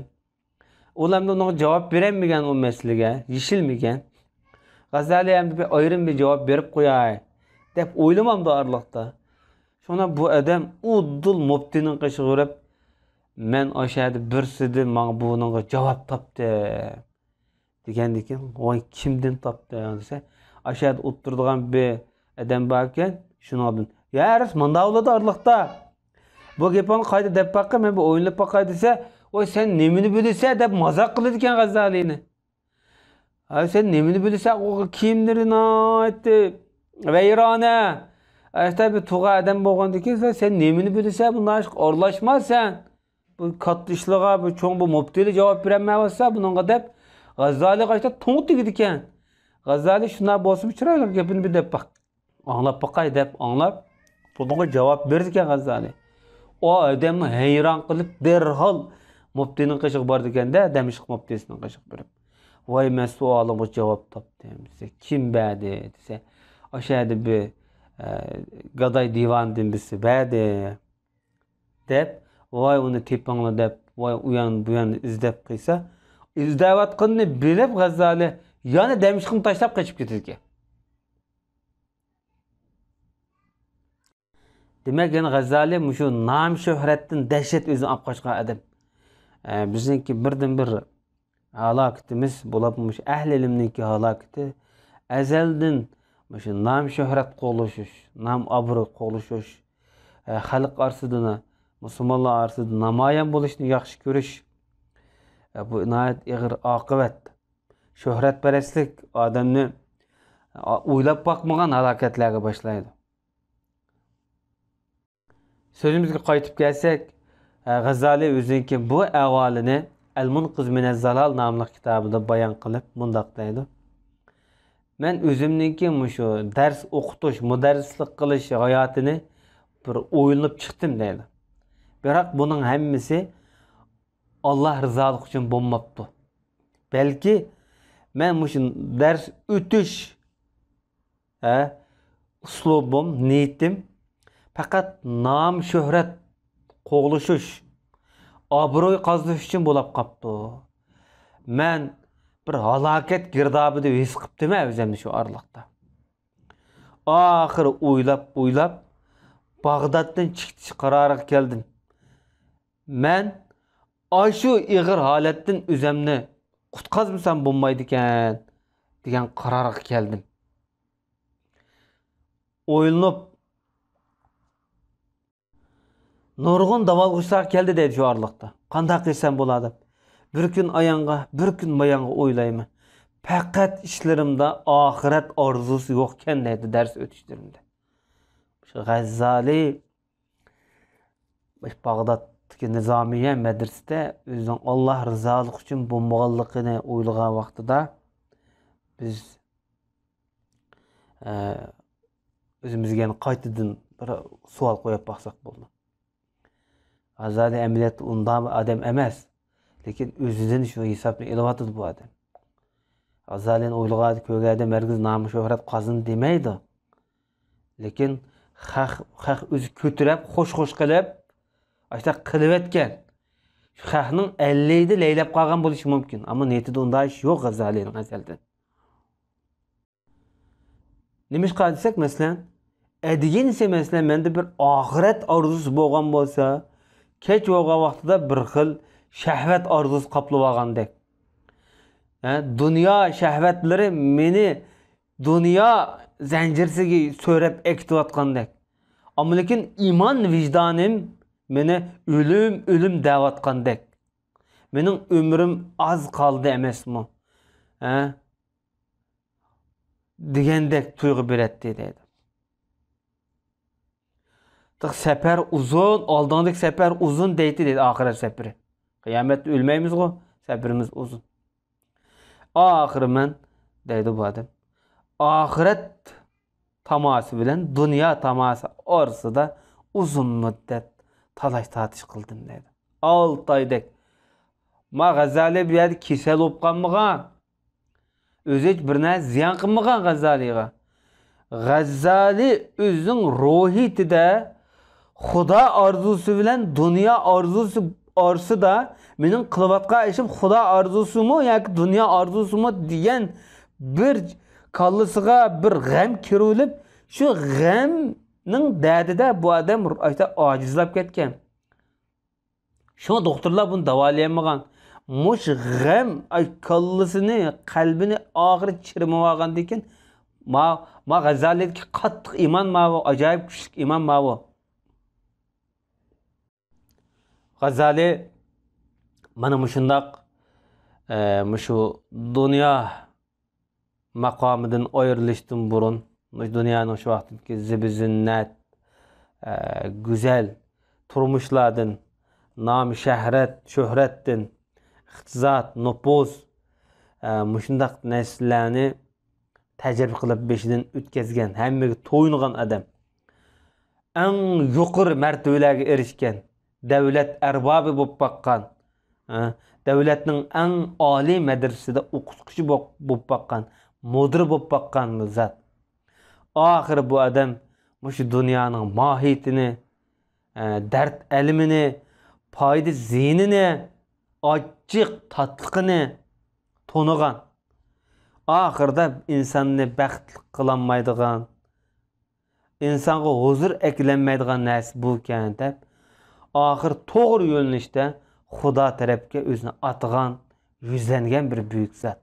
ئۇلار ئەمدى ئۇنىڭغا جاۋاب بېرەلمىگەن ئۇ مەسىلىگە، يېشىلمىگەن. غازالى ئەمدى بىر ئايرىم بىر جاۋاب بېرىپ قوياي، دەپ ئويلىمامدۇ ئارىلىقتا. شۇڭا بۇ ئادەم ئۇدۇل مۇپتىنىڭ قېشىغا بېرىپ، مەن ئاشۇ يەردە بىرسىدىن ماڭا بۇنىڭغا جاۋاب تاپتىم. دېگەندىكىن، ۋاي، كىمدىن تاپتىڭ دېسە، ئاشۇ يەردە ئولتۇرىدىغان بىر ئادەم باركەن، شۇنىڭدىن. يا راست، ماندا ئۇلىدا ئارىلىقتا. بۇ گېپىڭنى قايتا دەپ باققىن، مەن بىر ئويلىنىپ باقاي دېسە، ۋاي، سەن نېمىنى بىلىسەن دەپ مازاق قىلىدىكەن غازالىنى. ھە، سەن نېمىنى بىلىسەن، ئۇ كىيىملىرى ناھايىتى ۋەيرانە. ئەستا بىر تۇغا ئادەم بولغاندىكىن، سەن نېمىنى بىلىسەن، بۇنداق ئىشقا ئارىلاشما سەن. بۇ كاتتا ئىشلارغا بۇ چوڭ بۇ مۇپتىلى جاۋاب بېرەلمەيۋاتسا بۇنىڭغا دەپ، غازالىغا ئاشتا توڭ تېگىدىكەن. غازالى شۇنداق بولسىمۇ چىرايلىق گېپىنى بىر دەپ باق. ئاڭلاپ باقاي دەپ ئاڭلاپ، بۇنىڭغا جاۋاب بېرىدىكەن غازالى. ئۇ ئادەمنى ھەيران قىلىپ، دەرھال مۇپتىنىڭ قېشىغا بارىدىكەن-دە، دەمىشق مۇپتىسىنىڭ قېشىغا بېرىپ، ۋاي، مەن سوئالىمغا جاۋاب تاپتىم دېسە، كىم بەردى دېسە، ئاشۇ يەردە بىر، ئە، گاداي دىۋانىدىن بىرسى بەردى. دەپ، ۋاي ئۇنى تېپىڭلار دەپ، ۋاي ئۇيان بۇيان ئىزدەپ قىلسا، ئىزدەۋاتقىنىنى بىلىپ غازالى يەنە دەمىشقنى تاشلاپ قېچىپ كېتىدىكەن. دېمەك، يەنى غەززالى مۇشۇ نام شۆھرەتتىن دەھشەت ئۆزىنى ئاپ قاچقان ئادەم. ئە، بىزنىڭكى بىردىنبىر ھالاكىتىمىز، بولۇپمۇ مۇشۇ ئەھلى ئىلىمنىڭكى ھالاكىتى، ئەزەلدىن مۇشۇ نام شۆھرەت قوغلىشىش، نام ئابرۇي قوغلىشىش، ئە، خەلق ئارىسىدا، مۇسۇلمانلار ئارىسىدا نامايان بولۇشنى ياخشى كۆرۈش، ئە، بۇ ناھايىتى ئېغىر ئاقىۋەت. شۆھرەتپەرەسلىك ئادەمنى، ئا، ئويلاپ باقمىغان ھالاكەتلەرگە باشلايدۇ. سۆزىمىزگە قايتىپ كەلسەك، غەززالى ئۆزىنىڭكى بۇ ئەھۋالىنى ئەل-مۇنقىز مىنەز زالال ناملىق كىتابىدا بايان قىلىپ مۇنداق دەيدۇ: مەن ئۆزۈمنىڭكى مۇشۇ دەرس ئوقۇتۇش، مۇدەررىسلىك قىلىش ھاياتىنى بىر ئويلىنىپ چىقتىم دەيدۇ. بىراق بۇنىڭ ھەممىسى ئاللا رىزالىقى ئۈچۈن بولماپتۇ. بەلكى مەن مۇشۇ دەرس ئۆتۈش، ھە، ئۇسلۇبۇم، نىيىتىم پەقەت نام شۆھرەت قوغلىشىش، ئابرۇي قازىنىش ئۈچۈن بولاپ قاپتۇ. مەن بىر ھالاكەت گىردابىدا ھېس قىپتىمەن ئۆزۈمنى شۇ ئارىلىقتا. ئاخىرى ئويلاپ ئويلاپ باغدادتىن چىقىش قارارىغا كەلدىم. مەن ئاشۇ ئېغىر ھالەتتىن ئۆزۈمنى قۇتقازمىسام بولمايدىكەن دېگەن قارارغا كەلدىم. ئويلىنىپ، نۇرغۇن داۋالغۇشلار كەلدى دەيدۇ شۇ ئارىلىقتا. قانداق قىلسام بولا دەپ. بىر كۈن ئاياڭغا، بىر كۈن ماياڭغا ئويلايمەن. پەقەت ئىشلىرىمدا ئاخىرەت ئارزۇسى يوقكەن دەيدۇ دەرس ئۆتۈشلىرىمدە. شۇ غەززالى باغدادتىكى نىزامىيە مەدرىسىدە ئۆزىنىڭ ئاللا رىزالىقى ئۈچۈن بولمىغانلىقىنى ئويلىغان ۋاقتىدا بىز، ئە، ئۆزىمىزگە يەنە قايتىدىن بىر سوئال قويۇپ باقساق بولىدۇ. غەززالى ئەمەلىيەتتە ئۇنداق بىر ئادەم ئەمەس. لېكىن ئۆزىدىن شۇ ھېسابنى ئېلىۋاتىدۇ بۇ ئادەم. غەززالىنى ئويلىغاندا، كۆرگەندە ھەرگىز نام شۆھرەت قازىنىدۇ دېمەيدۇ. لېكىن خەق، خەق ئۆزى كۆتۈرۈپ، خوش-خوش قىلىپ، ئاشۇنداق قىلىۋەتكەن. شۇ خەقنىڭ ئەللىيىدە لەيلەپ قالغان بولۇشى مۇمكىن. ئەمما نىيىتىدە ئۇنداق ئىش يوق غەززالىنىڭ ئەزەلدىن. نېمىشقا دېسەك، مەسىلەن، ئەدىگىنىسى، مەسىلەن، مەندە بىر ئاخىرەت ئارزۇسى بولغان بولسا، كەچ بولغان ۋاقتىدا بىر خىل شەھۋەت ئارزۇسى قاپلىۋالغاندەك. ھە، دۇنيا شەھۋەتلىرى مېنى دۇنيا زەنجىرسىگە سۆرەپ ئەكېتىۋاتقاندەك. ئەمما لېكىن ئىمان ۋىجدانىم مېنى ئۆلۈم، ئۆلۈم دەۋاتقاندەك. مېنىڭ ئۆمرۈم ئاز قالدى ئەمەسمۇ؟ ھە؟ دېگەندەك تۇيغۇ بېرەتتى دەيدۇ. تېخى سەپەر ئۇزۇن، ئالدىڭدىكى سەپەر ئۇزۇن دەيتتى دەيدۇ، ئاخىرەت سەپىرى. قىيامەتتە ئۆلمەيمىزغۇ، سەپىرىمىز ئۇزۇن. ئاخىرى مەن، دەيدۇ بۇ ئادەم، ئاخىرەت تاماسى بىلەن دۇنيا تاماسى ئارىسىدا ئۇزۇن مۇددەت تالاش-تارتىش قىلدىم دەيدۇ. ئالتە ئايدەك. ما غەززالى بۇ يەردە كېسەل بولۇپ قالمىغان. ئۆزى ھېچ بىر نەرسە زىيان قىلمىغان غەززالىغا. غەززالى ئۆزىنىڭ روھىيىتىدە خۇدا ئارزۇسى بىلەن دۇنيا ئارزۇسى ئارىسىدا مېنىڭ قىلىۋاتقان ئىشىم خۇدا ئارزۇسىمۇ ياكى دۇنيا ئارزۇسىمۇ دېگەن بىر كاللىسىغا بىر غەم كىرىۋېلىپ، شۇ غەمنىڭ دەردىدە بۇ ئادەم ئاجىزلاپ كەتكەن. شۇڭا دوختۇرلار بۇنى داۋالىيالمىغان. مۇشۇ غەم، ئاي، كاللىسىنى، قەلبىنى ئاخىرى چىرمىۋالغاندىن كېيىن، ما، ما غەززالىدىكى قاتتىق ئىمان ماۋۇ، ئاجايىپ كۈچلۈك ئىمان ماۋۇ. غەززالى مانا مۇشۇنداق، ئە، مۇشۇ دۇنيا ماقامىدىن ئايرىلىشتىن بۇرۇن، مۇشۇ دۇنيانىڭ شۇ ۋاقىتتىكى زىبۇ-زىننەت، ئە، گۈزەل تۇرمۇشلاردىن، نام-شەھرەت، شۆھرەتتىن، ئىقتىساد، نوپۇس، ئە، مۇشۇنداق نەرسىلەرنى تەجرىبە قىلىپ بېشىدىن ئۆتكۈزگەن، ھەممىگە تويۇنغان ئادەم. ئەڭ يۇقىرى مەرتىۋىلەرگە ئېرىشكەن، دەۋلەت ئەربابى بولۇپ باققان، ھە، دەۋلەتنىڭ ئەڭ ئالىي مەدرىسىدە ئوقۇتقۇچى بولۇپ، بولۇپ باققان، مۇدىر بولۇپ باققان زات. ئاخىرى بۇ ئادەم مۇشۇ دۇنيانىڭ ماھىيىتىنى، ھە، دەرد ئەلىمىنى، پايدا زىيىنىنى، ئاچچىق تاتلىقىنى تونۇغان. ئاخىرىدا ئىنساننى بەختلىك قىلالمايدىغان، ئىنسانغا ھۇزۇر ئەكېلەلمەيدىغان نەرسە بۇكەن دەپ، ئاخىر توغرا يۆنىلىشتە خۇدا تەرەپكە ئۆزىنى ئاتىغان، يۈزلەنگەن بىر بۈيۈك زات.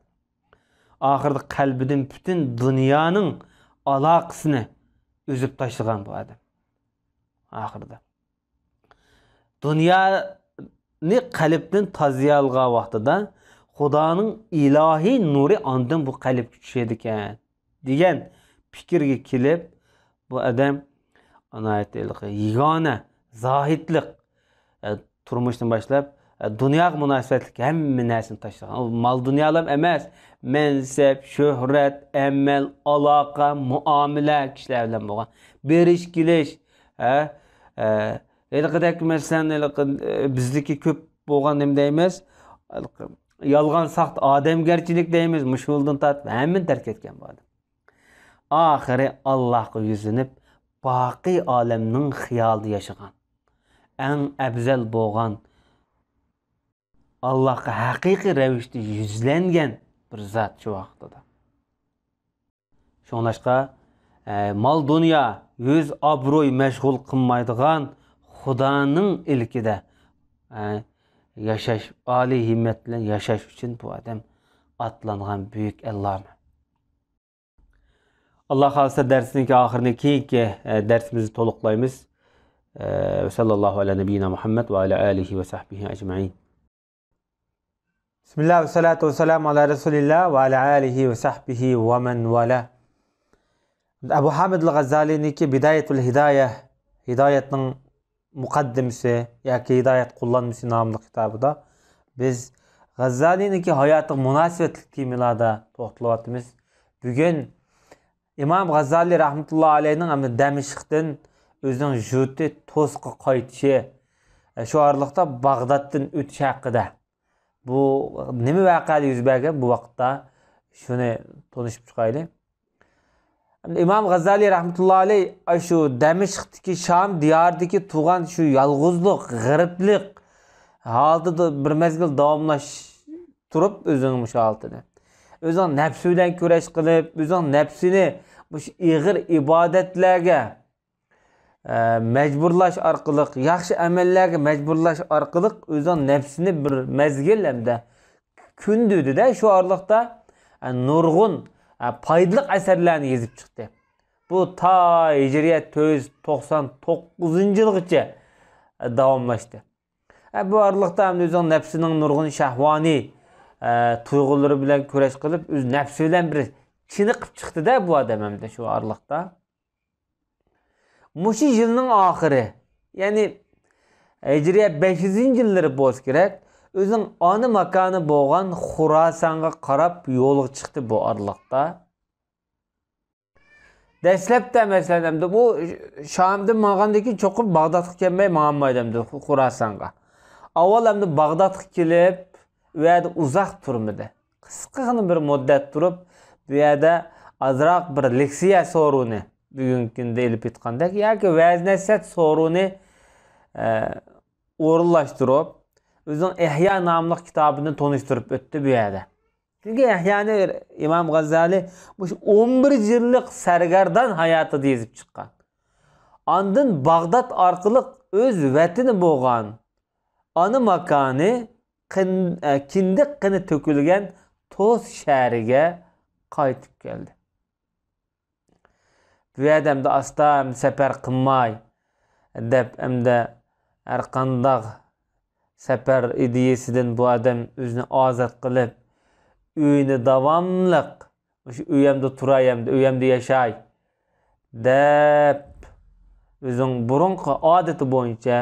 ئاخىرىدا قەلبىدىن پۈتۈن دۇنيانىڭ ئالاقىسىنى ئۈزۈپ تاشلىغان بۇ ئادەم. ئاخىرىدا. دۇنيانى قەلبتىن تازىيالىغان ۋاقتىدا خۇدانىڭ ئىلاھىي نۇرى ئاندىن بۇ قەلبكە چۈشىدىكەن دېگەن پىكىرگە كېلىپ، بۇ ئادەم ناھايىتى ھېلىقى يېگانە زاھىدلىق، ئە، تۇرمۇشتىن باشلاپ، ئە، دۇنياغا مۇناسىۋەتلىك ھەممە نەرسىنى تاشلىغان. ئۇ مال دۇنيالام ئەمەس، مەنسەپ، شۆھرەت، ئەمەل، ئالاقە، مۇئامىلە، كىشىلەر بىلەن بولغان بېرىش كېلىش، ھە، ئە، ھېلىقىدەك مەسىلەن، ھېلىقى، ئە، بىزدىكى كۆپ بولغان نېمە دەيمىز؟ ھېلىقى يالغان ساختا ئادەمگەرچىلىك دەيمىز، مۇشۇ يولدىن تارتىپ ھەممىنى تەرك ئەتكەن بۇ ئادەم. ئاخىرى ئاللاھقا يۈزلىنىپ، باقىي ئالەمنىڭ خىيالىدا ياشىغان، ئەڭ ئەۋزەل بولغان، ئاللاھقا ھەقىقىي رەۋىشتە يۈزلەنگەن بىر زات شۇ ۋاقتىدا. شۇڭلاشقا، ئە، مال-دۇنيا، يۈز-ئابرۇي مەشغۇل قىلمايدىغان خۇدانىڭ ئىلكىدە، ئە، ياشاش، ئالىي ھىممەت بىلەن ياشاش ئۈچۈن بۇ ئادەم ئاتلانغان بۈيۈك ئەللامە. ئاللا خالىسا دەرسنىڭكى ئاخىرىنى كېيىنكى، ئە، دەرسىمىزدە تولۇقلايمىز. ئە، ۋە ساللاللاھۇ ئەلا نەبىييىنا مۇھەممەد ۋە ئەلا ئالىھى ۋە سەھبىھى ئەجمەئىن. بىسمىللا ۋە سالاتۇ ۋە سالامۇ ئەلا رەسۇلىللا ۋە ئەلا ئالىھى ۋە سەھبىھى ۋە مەن ۋالا. ئەبۇ ھامىد ئەل غەززالىنىڭكى بىدايەتۇل ھىدايە، ھىدايەتنىڭ مۇقەددىمىسى ياكى ھىدايەت قوللانمىسى ناملىق كىتابىدا بىز غەززالىنىڭكى ھاياتىغا مۇناسىۋەتلىك تېمىلاردا توختىلىۋاتىمىز. بۈگۈن ئىمام غەززالى رەھمەتۇللا ئەلەيھنىڭ ئەمدى دەمىشقتىن ئۆزىنىڭ يۇرتى توسقا قايتىشى، شۇ ئارىلىقتا باغدادتىن ئۆتۈش ھەققىدە. بۇ نېمە ۋەقەدە يۈز بەرگەن بۇ ۋاقىتتا؟ شۇنى تونۇشۇپ چىقايلى. ئىمام غەززالى رەھمەتۇللا ئەلەي ئاشۇ دەمىشقتىكى، شام دىيارىدىكى تۇرغان شۇ يالغۇزلۇق، غېرىبلىق ھالىتىدە بىر مەزگىل داۋاملاش تۇرۇپ ئۆزىنىڭ مۇشۇ ھالىتىنى، ئۆزىنىڭ نەپسى بىلەن كۈرەش قىلىپ، ئۆزىنىڭ نەپسىنى مۇشۇ ئېغىر ئىبادەتلەرگە ئە، مەجبۇرلاش ئارقىلىق، ياخشى ئەمەللەرگە مەجبۇرلاش ئارقىلىق ئۆزىنىڭ نەپسىنى بىر مەزگىل ھەمدە كۆندۈردى-دە، شۇ ئارىلىقتا، ئە، نۇرغۇن، ئە، پايدىلىق ئەسەرلەرنى يېزىپ چىقتى. بۇ تا ھىجرىيە تۆت يۈز توقسان توققۇزىنچى يىلغىچە، ئە، داۋاملاشتى. ئە، بۇ ئارىلىقتا ھەمدە ئۆزىنىڭ نەپسىنىڭ نۇرغۇن شەھۋانىي، ئە، تۇيغۇلىرى بىلەن كۈرەش قىلىپ، ئۆز نەپسى بىلەن بىر چېنىقىپ چىقتى-دە بۇ ئادەم ھەمدە شۇ ئارىلىقتا. مۇشۇ يىلنىڭ ئاخىرى، يەنى ھىجرىيە بەش يۈزىنچى يىللىرى بولسا كېرەك، ئۆزىنىڭ ئانا ماكانى بولغان خۇراسانغا قاراپ يولغا چىقتى بۇ ئارىلىقتا. دەسلەپتە، مەسىلەن، ئەمدى بۇ شامدىن ماڭغاندىن كېيىن چوقۇم باغدادقا كەلمەي ماڭالمايدۇ ئەمدى خۇراسانغا. ئاۋۋال ئەمدى باغدادقا كېلىپ، ئۇ يەردە ئۇزاق تۇرمىدى. قىسقىغىنە بىر مۇددەت تۇرۇپ، بۇ يەردە ئازراق بىر لېكسىيە سورۇنى، بۈگۈنكى كۈندە ئېلىپ ئېيتقاندەك، ياكى ۋەز-نەسىھەت سورۇنى، ئە، ئورۇنلاشتۇرۇپ، ئۆزىنىڭ ئىھيا ناملىق كىتابىنى تونۇشتۇرۇپ ئۆتتى بۇ يەردە. چۈنكى ئىھيانى ئىمام غەززالى مۇشۇ ئون بىر يىللىق سەرگەردان ھاياتىدا يېزىپ چىققان. ئاندىن باغداد ئارقىلىق ئۆز ۋەتىنى بولغان ئانا ماكانى قىن-، ئە، كىندىك قېنى تۆكۈلگەن توس شەھىرىگە قايتىپ كەلدى. بۇ يەردە ئەمدى ئاستا ئەمدى سەپەر قىلماي دەپ، ئەمدى ھەرقانداق سەپەر ئىدىيىسىدىن بۇ ئادەم ئۆزىنى ئازاد قىلىپ، ئۆيىنى داۋاملىق، مۇشۇ ئۆيەمدە تۇراي، ئەمدى ئۆيەمدە ياشاي دەپ، ئۆزىنىڭ بۇرۇنقى ئادىتى بويىچە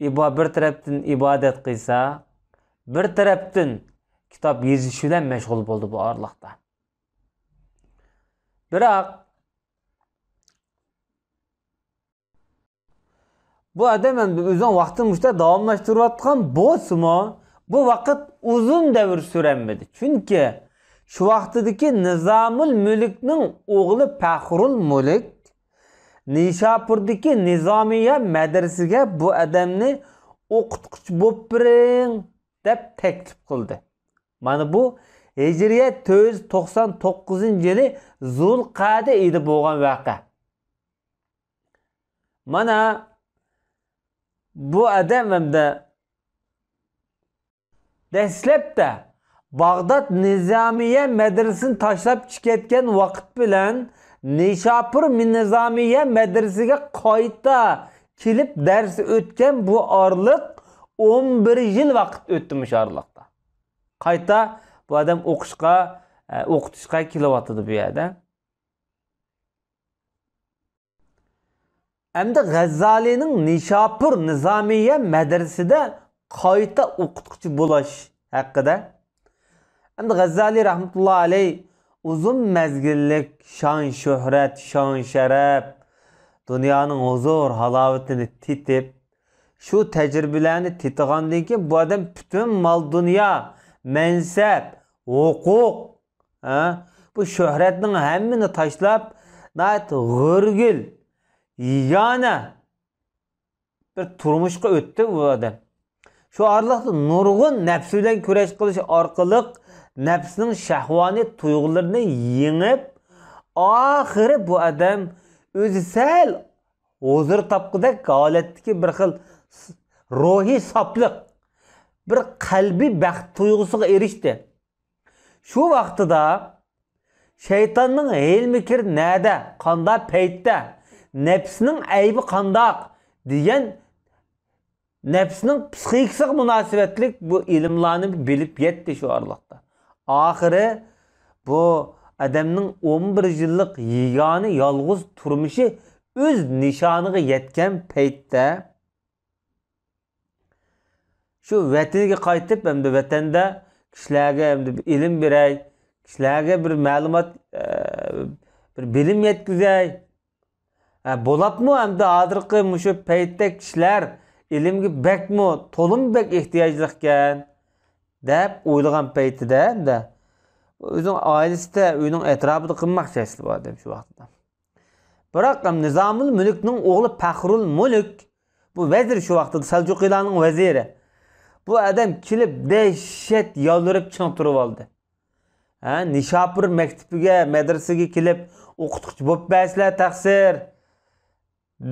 ئىبا-، بىر تەرەپتىن ئىبادەت قىلسا، بىر تەرەپتىن كىتاب يېزىش بىلەن مەشغۇل بولدى بۇ ئارىلىقتا. بىراق، بۇ ئادەم ئەمدى ئۆزىنىڭ ۋاقتىنى مۇشۇنداق داۋاملاشتۇرۇۋاتقان بولسىمۇ، بۇ ۋاقىت ئۇزۇن دەۋر سۈرەلمىدى. چۈنكى شۇ ۋاقتىدىكى نىزامۇل مۈلۈكنىڭ ئوغلى پەخرۇل مۈلۈك نىشاپۇردىكى نىزامىيە مەدرىسىگە بۇ ئادەمنى ئوقۇتقۇچى بولۇپ بېرىڭ دەپ تەكلىپ قىلدى. مانا بۇ ھىجرىيە تۆت يۈز توقسان توققۇزىنچى يىلى زۇلقەدە ئېيىدا بولغان ۋەقە. مانا بۇ ئادەم ئەمدى دەسلەپتە باغداد نىزامىيە مەدرىسىنى تاشلاپ چىقىپ كەتكەن ۋاقىت بىلەن نىشاپۇر نىزامىيە مەدرىسىگە قايتا كېلىپ دەرس ئۆتكەن بۇ ئارىلىق ئون بىر يىل ۋاقىت ئۆتتى مۇشۇ ئارىلىقتا. قايتا بۇ ئادەم ئوقۇشقا، ئە، ئوقۇتۇشقا كېلىۋاتىدۇ بۇ يەردە. ئەمدى غەززالىنىڭ نىشاپۇر نىزامىيە مەدرىسىدە قايتا ئوقۇتقۇچى بولۇش ھەققىدە. ئەمدى غەززالى رەھمەتۇللا ئەلەي ئۇزۇن مەزگىللىك شان-شۆھرەت، شان-شەرەپ، دۇنيانىڭ ھۇزۇر-ھالاۋىتىنى تېتىپ، شۇ تەجرىبىلەرنى تېتىغاندىن كېيىن بۇ ئادەم پۈتۈن مال-دۇنيا، مەنسەپ، ھوقۇق، ھە؟ بۇ شۆھرەتنىڭ ھەممىنى تاشلاپ، ناھايىتى غۆرگىل، يېگانە بىر تۇرمۇشقا ئۆتتى بۇ ئادەم. شۇ ئارىلىقتا نۇرغۇن نەپسى بىلەن كۈرەش قىلىش ئارقىلىق نەپسىنىڭ شەھۋانىي تۇيغۇلىرىنى يېڭىپ، ئاخىرى بۇ ئادەم ئۆزى سەل ھۇزۇر تاپقۇدەك ھالەتتىكى بىر خىل روھىي ساپلىق، بىر قەلبىي بەخت تۇيغۇسىغا ئېرىشتى. شۇ ۋاقتىدا شەيتاننىڭ ھىيلە-مىكرى نەدە، قانداق پەيتتە، نەپسىنىڭ ئەيىبى قانداق دېگەن نەپسىنىڭ پسىخىكىسىغا مۇناسىۋەتلىك بۇ ئىلىملارنى بىلىپ يەتتى شۇ ئارىلىقتا. ئاخىرى بۇ ئادەمنىڭ ئون بىر يىللىق يېگانە يالغۇز تۇرمۇشى ئۆز نىشانىغا يەتكەن پەيتتە، شۇ ۋەتىنىگە قايتىپ، ئەمدى ۋەتەندە كىشىلەرگە ئەمدى بىر ئىلىم بېرەي، كىشىلەرگە بىر مەلۇمات، ئە، بىر بىلىم يەتكۈزەي. ئە، بولۇپمۇ ئەمدى ھازىرقى مۇشۇ پەيتتە كىشىلەر ئىلىمگە بەكمۇ، تولىمۇ بەك ئېھتىياجلىقكەن، دەپ ئويلىغان پەيتىدە ئەمدى ئۆزىنىڭ ئائىلىسىدە، ئۆيىنىڭ ئەتراپىدا قىلماقچى ئەسلى بۇ ئادەم شۇ ۋاقىتتا. بىراق، ھەم نىزامۇل مۈلۈكنىڭ ئوغلى پەخرۇل مۈلۈك، بۇ ۋەزىر شۇ ۋاقىتتا، سەلجۇقىلارنىڭ ۋەزىرى. بۇ ئادەم كېلىپ دەھشەت يالۋۇرۇپ چىڭ تۇرۇۋالدى. ھە، نىشاپۇر مەكتىپىگە، مەدرىسىگە كېلىپ ئوقۇتقۇچى بولۇپ بەرسىلە تەقسىر،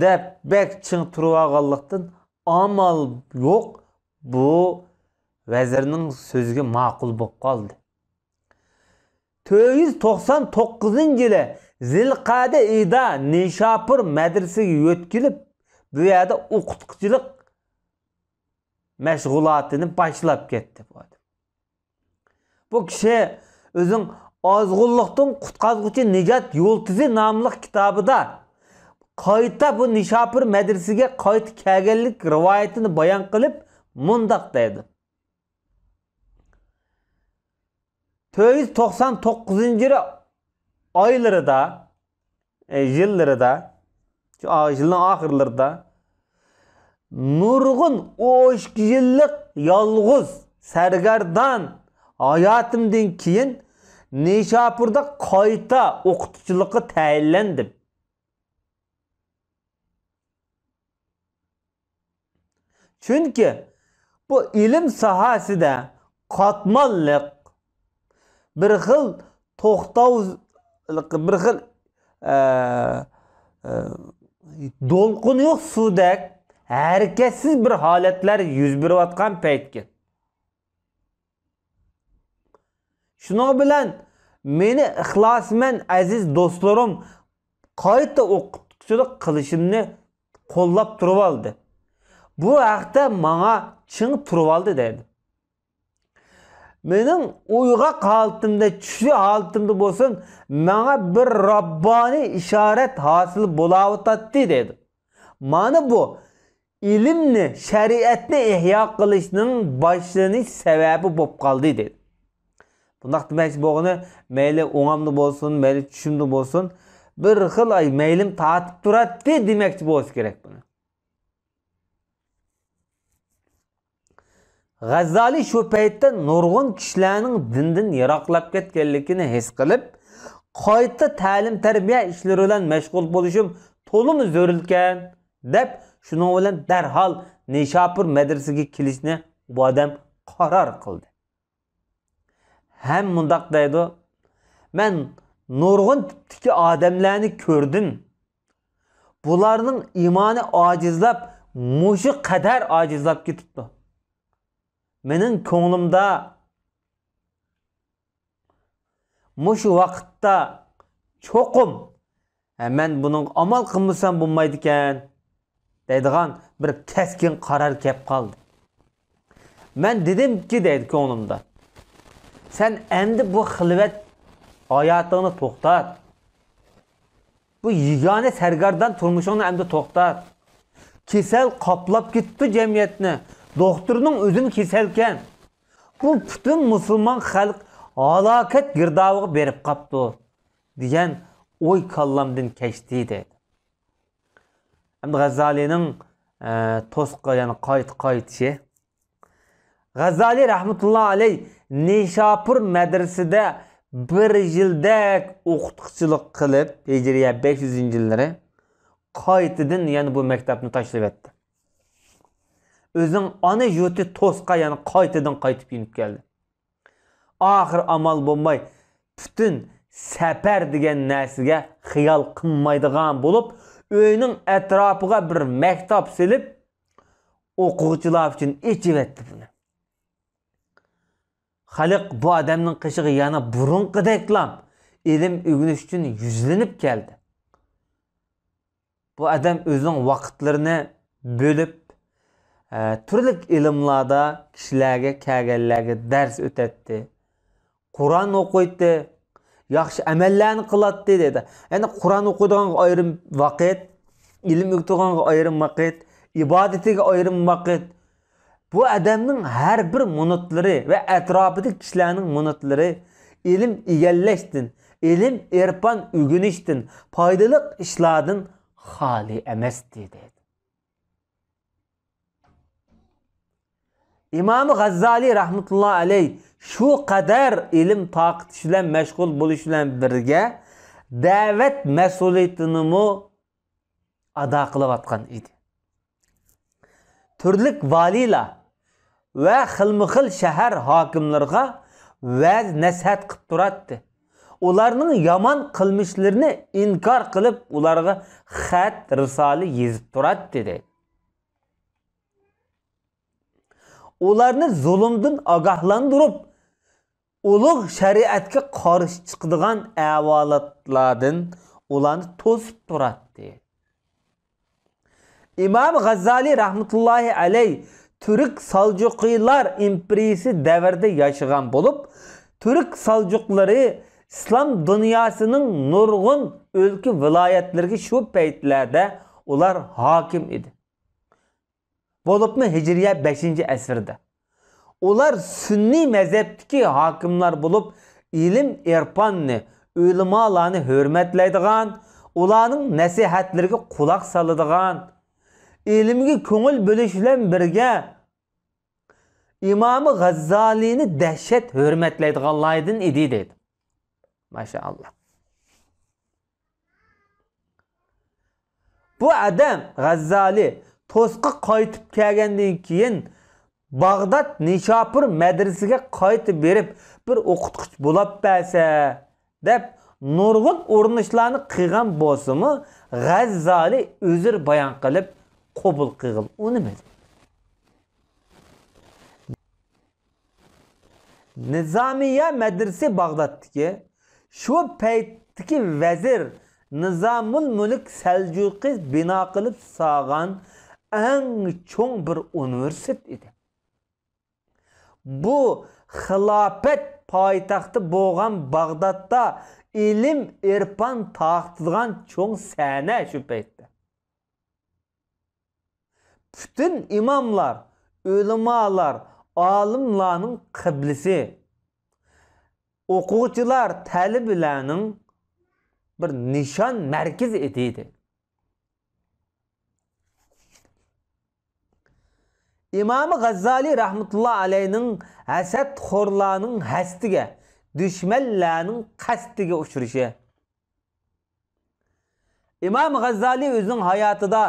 دەپ بەك چىڭ تۇرۇۋالغانلىقتىن، ئامال يوق، بۇ ۋەزىرنىڭ سۆزىگە ماقۇل بولۇپ قالدى. تۆت يۈز توقسان توققۇزىنچى يىلى زىلقەدە ئېيىدا نىشاپۇر مەدرىسىگە يۆتكىلىپ، بۇ يەردە ئوقۇتقۇچىلىق مەشغۇلاتىنى باشلاپ كەتتى بۇ ئادەم. بۇ كىشى ئۆزىنىڭ ئازغۇنلۇقتىن قۇتقازغۇچى نىجات يۇلتۇزى ناملىق كىتابىدا قايتا بۇ نىشاپۇر مەدرىسىگە قايتا كەلگەنلىك رىۋايىتىنى بايان قىلىپ مۇنداق دەيدۇ. تۆت يۈز توقسان توققۇزىنچى يىل ئايلىرىدا، ئە، يىللىرىدا، شۇ ئا-، يىلنىڭ ئاخىرلىرىدا نۇرغۇن ئوشۇق يىللىق يالغۇز سەرگەردان ھاياتىمدىن كېيىن نىشاپۇردا قايتا ئوقۇتقۇچىلىققا تەيىنلەندىم. چۈنكى بۇ ئىلىم ساھەسىدە قاتماللىق، بىر خىل توختاۋ، بىر خىل، ئە، ئە، دولقۇنى يوق سۇدەك ھەرىكەتسىز بىر ھالەتلەر يۈز بېرىۋاتقان پەيتكەن. شۇنىڭ بىلەن مېنى ئىخلاسمەن ئەزىز دوستلىرىم قايتا ئوقۇتقۇچىلىق قىلىشىمنى قوللاپ تۇرۇۋالدى. بۇ ھەقتە ماڭا چىڭ تۇرۇۋالدى دەيدۇ. مېنىڭ ئويغاق ھالىتىمدە، چۈشلۈك ھالىتىمدە بولسۇن، ماڭا بىر راببانىي ئىشارەت ھاسىل بولاۋاتاتتى دەيدۇ. مانا بۇ ئىلىمنى، شەرىئەتنى ئىھيا قىلىشنىڭ باشلىنىش سەۋەبى بولۇپ قالدى دەيدۇ. بۇنداق دېمەكچى بولغىنى، مەيلى ئوڭۇمدا بولسۇن، مەيلى چۈشۈمدە بولسۇن، بىر خىل، ئاي، مەيلىم تارتىپ تۇراتتى دېمەكچى بولسا كېرەك بۇنى. غەززالى شۇ پەيتتە نۇرغۇن كىشىلەرنىڭ دىندىن يىراقلاپ كەتكەنلىكىنى ھېس قىلىپ، قايتا تەلىم-تەربىيە ئىشلىرى بىلەن مەشغۇل بولۇشۇم تولىمۇ زۆرۈركەن، دەپ، شۇنىڭ بىلەن دەرھال نىشاپۇر مەدرىسىگە كېلىشنى بۇ ئادەم قارار قىلدى. ھەم مۇنداق دەيدۇ، مەن نۇرغۇن تىپتىكى ئادەملەرنى كۆردۈم. بۇلارنىڭ ئىمانى ئاجىزلاپ، مۇشۇ قەدەر ئاجىزلاپ كېتىپتۇ. مېنىڭ كۆڭلۈمدە مۇشۇ ۋاقىتتا چوقۇم، ھە، مەن بۇنىڭغا ئامال قىلمىسام بولمايدىكەن، دەيدىغان بىر كەسكىن قارار كەپ قالدى. مەن دېدىمكى، دەيدۇ كۆڭلۈمدە، سەن ئەمدى بۇ خىلۋەت ھاياتىڭنى توختات. بۇ يېگانە سەرگەردان تۇرمۇشۇڭنى ئەمدى توختات. كېسەل قاپلاپ كېتىپتۇ جەمئىيەتنى. دوختۇرنىڭ ئۆزىمۇ كېسەلكەن. بۇ پۈتۈن مۇسۇلمان خەلق ھالاكەت گىردابىغا بېرىپ قاپتۇ، دېگەن ئوي كاللامدىن كەچتى، دەيدۇ. ئەمدى غەززالىنىڭ، ئە، توسقا يەنە قايتا قايتىشى. غەززالى رەھمەتۇللا ئەلەي نىشاپۇر مەدرىسىدە بىر يىلدەك ئوقۇتقۇچىلىق قىلىپ، ھىجرىيە بەش يۈزىنچى يىللىرى قايتىدىن يەنە بۇ مەكتەپنى تاشلىۋەتتى. ئۆزىنىڭ ئانا يۇرتى توسقا يەنە قايتىدىن قايتىپ يېنىپ كەلدى. ئاخىر ئامال بولماي، پۈتۈن سەپەر دېگەن نەرسىگە خىيال قىلمايدىغان بولۇپ، ئۆينىڭ ئەتراپىغا بىر مەكتەپ سېلىپ، ئوقۇغۇچىلار ئۈچۈن ئېچىۋەتتى بۇنى. خەلق بۇ ئادەمنىڭ قېشىغا يەنە بۇرۇنقىدەكلا ئىلىم ئۆگىنىش ئۈچۈن يۈزلىنىپ كەلدى. بۇ ئادەم ئۆزىنىڭ ۋاقىتلىرىنى بۆلۈپ، ئە، تۈرلۈك ئىلىملاردا كىشىلەرگە، كەلگەنلەرگە دەرس ئۆتەتتى. قۇرئان ئوقۇيتتى، ياخشى ئەمەللەرنى قىلاتتى، دەيدۇ. يەنى قۇرئان ئوقۇيدىغانغا ئايرىم ۋاقىت، ئىلىم ئۆگىتىدىغانغا ئايرىم ۋاقىت، ئىبادىتىگە ئايرىم ۋاقىت. بۇ ئادەمنىڭ ھەر بىر مىنۇتلىرى ۋە ئەتراپىدىكى كىشىلەرنىڭ مىنۇتلىرى ئىلىم ئىگىلەشتىن، ئىلىم ئېرپان ئۆگىنىشتىن، پايدىلىق ئىشلاردىن خالىي ئەمەستى، دەيدۇ. ئىمام غەززالى رەھمەتۇللا ئەلەي شۇ قەدەر ئىلىم تارقىتىش بىلەن مەشغۇل بولۇش بىلەن بىرگە، دەۋەت مەسئۇلىيىتىنىمۇ ئادا قىلىۋاتقان ئىدى. تۈرلۈك ۋالىيلار ۋە خىلمۇخىل شەھەر ھاكىملىرىغا ۋەز نەسىھەت قىلىپ تۇراتتى. ئۇلارنىڭ يامان قىلمىشلىرىنى ئىنكار قىلىپ، ئۇلارغا خەت، رىسالە يېزىپ تۇراتتى، دەيدۇ. ئۇلارنى زۇلۇمدىن ئاگاھلاندۇرۇپ، ئۇلۇغ شەرىئەتكە قارشى چىقىدىغان ئەھۋالاتلاردىن ئۇلارنى توسۇپ تۇراتتى. ئىمام غەززالى رەھمەتۇللاھى ئەلەي تۈرك سالجۇقىلار ئىمپېرىيىسى دەۋرىدە ياشىغان بولۇپ، تۈرك سالجۇقلىرى ئىسلام دۇنياسىنىڭ نۇرغۇن ئۆلكە ۋىلايەتلىرىگە شۇ پەيتلەردە ئۇلار ھاكىم ئىدى. بولۇپمۇ ھىجرىيە بەشىنچى ئەسىردە. ئۇلار سۈننىي مەزھەپتىكى ھاكىملار بولۇپ، ئىلىم-ئېرپاننى، ئۆلىمالارنى ھۆرمەتلەيدىغان، ئۇلارنىڭ نەسىھەتلىرىگە قۇلاق سالىدىغان، ئىلىمگە كۆڭۈل بۆلۈش بىلەن بىرگە، ئىمامى غەززالىنى دەھشەت ھۆرمەتلەيدىغانلاردىن ئىدى، دەيدۇ. ماشائاللا. بۇ ئادەم غەززالى توسقا قايتىپ كەلگەندىن كېيىن، باغداد نىشاپۇر مەدرىسىگە قايتا بېرىپ، بىر ئوقۇتقۇچى بولاپ بەرسە، دەپ نۇرغۇن ئۇرۇنۇشلارنى قىلغان بولسىمۇ، غەززالى ئۆزرە بايان قىلىپ، قوبۇل قىلغىلى ئۇنىمىدى. نىزامىيە مەدرىسى باغدادتىكى، شۇ پەيتتىكى ۋەزىر نىزامۇل مۈلۈك سەلجۇقى بىنا قىلىپ سالغان ئەڭ چوڭ بىر ئۇنىۋېرسىتېت ئىدى. بۇ خىلاپەت پايتەختى بولغان باغدادتا ئىلىم-ئېرپان تارقىتىدىغان چوڭ سەھنە شۇ پەيتتە. پۈتۈن ئىماملار، ئۆلىمالار، ئالىملارنىڭ قىبلىسى، ئوقۇغۇچىلار، تەلىبىلەرنىڭ بىر نىشان مەركىزى ئىدى. ئىمام غەززالى رەھمەتۇللا ئەلەينىڭ ھەسەتخورلارنىڭ ھەسىتىگە، دۈشمەنلەرنىڭ قەستىگە ئۇچرىشى. ئىمام غەززالى ئۆزىنىڭ ھاياتىدا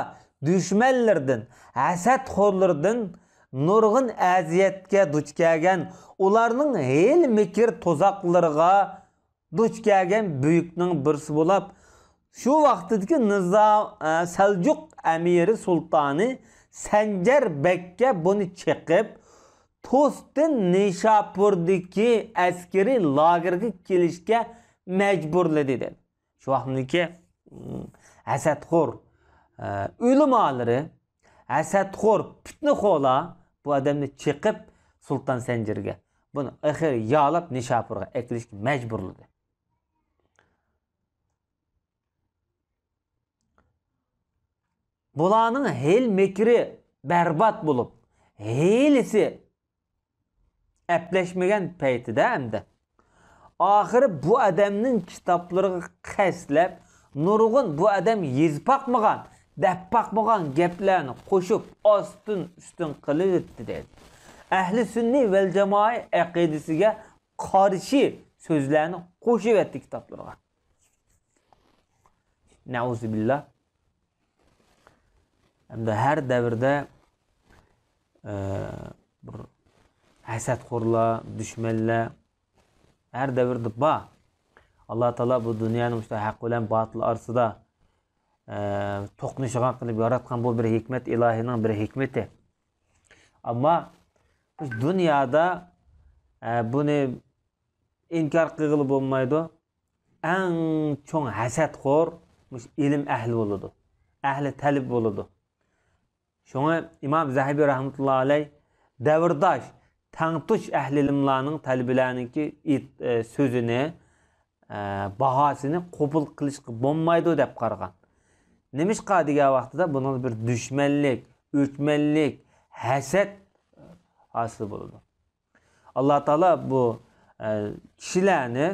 دۈشمەنلىرىدىن، ھەسەتخورلىرىدىن نۇرغۇن ئەزىيەتكە دۇچ كەلگەن، ئۇلارنىڭ ھىيلە-مىكىر تۇزاقلىرىغا دۇچ كەلگەن بۈيۈكنىڭ بىرسى بولۇپ، شۇ ۋاقىتتىكى نىزام، ئە، سەلجۇق ئەمىرى سۇلتانى سەنجەر بەگكە بۇنى چېقىپ، توستىن نىشاپۇردىكى ئەسكىرىي لاگېرغا كېلىشكە مەجبۇرلىدى، دېدى. شۇ ۋاقىتتىكى، م، ھەسەتخور، ئە، ئۆلىمالىرى، ھەسەتخور پىتنىخورلار بۇ ئادەمنى چېقىپ، سۇلتان سەنجەرگە، بۇنى ئېغىر يالاپ نىشاپۇرغا ئەكېلىشكە مەجبۇرلىدى. بۇلارنىڭ ھىيلە-مىكرى بەربات بولۇپ، ھىيلىسى ئەپلەشمىگەن پەيتىدە ئەمدى ئاخىرى بۇ ئادەمنىڭ كىتابلىرىغا قەستلەپ، نۇرغۇن بۇ ئادەم يېزىپ باقمىغان، دەپ باقمىغان گەپلەرنى قوشۇپ، ئاستىن-ئۈستۈن قىلىۋەتتى، دەيدۇ. ئەھلى سۈننە ۋەل جامائە ئەقىدىسىگە قارشى سۆزلەرنى قوشۇۋەتتى كىتابلىرىغا. نەئۇزۇبىللا. ھەمدە ھەر دەۋردە، ئە، بىر ھەسەتخورلار، دۈشمەنلەر ھەر دەۋردە بار. ئاللا تائالا بۇ دۇنيانى مۇشۇ ھەق بىلەن باتىل ئارىسىدا، ئە، توقۇنۇشىدىغان قىلىپ ياراتقان، بۇ بىر ھېكمەت، ئىلاھىنىڭ بىر ھېكمىتى. ئەمما بىز دۇنيادا، ئە، بۇنى ئىنكار قىلغىلى بولمايدۇ. ئەڭ چوڭ ھەسەتخور مۇشۇ ئىلىم ئەھلى بولىدۇ. ئەھلى تەلىبە بولىدۇ. شۇڭا ئىمام زەھەبى رەھمەتۇللا ئەلەي دەۋرداش، تەڭتۇش ئەھلى ئىلىملارنىڭ، تەلىبىلەرنىڭكى ئېيت-، ئە، سۆزىنى، ئە، باھاسىنى قوبۇل قىلىشقا بولمايدۇ دەپ قارىغان. نېمىشقا دېگەن ۋاقتىدا بۇنىڭدا بىر دۈشمەنلىك، ئۆچمەنلىك، ھەسەت ھاسىل بولىدۇ. ئاللا تائالا بۇ، ئە، كىشىلەرنى،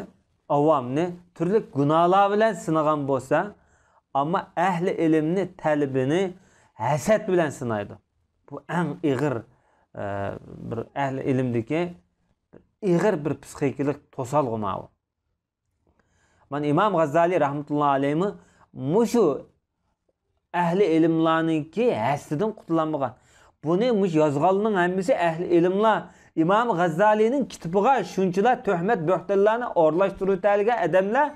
ئاۋامنى تۈرلۈك گۇناھلار بىلەن سىنىغان بولسا، ئەمما ئەھلى ئىلىمنى، تەلىبىنى ھەسەت بىلەن سىنايدۇ. بۇ ئەڭ ئېغىر، ئە، بىر ئەھلى ئىلىمدىكى ئېغىر بىر پسىخىكىلىق توسالغۇ ماۋۇ. مانا ئىمام غاززالى رەھمەتۇللا ئەلەيھىمۇ مۇشۇ ئەھلى ئىلىملارنىڭكى ھەسىتىدىن قۇتۇلالمىغان. بۇنى مۇشۇ يازغانلارنىڭ ھەممىسى ئەھلى ئىلىملار. ئىمام غاززالىنىڭ كىتابىغا شۇنچىلا تۆھمەت، بۆھتانلارنى ئورۇنلاشتۇرۇۋېتەلىگەن ئادەملەر،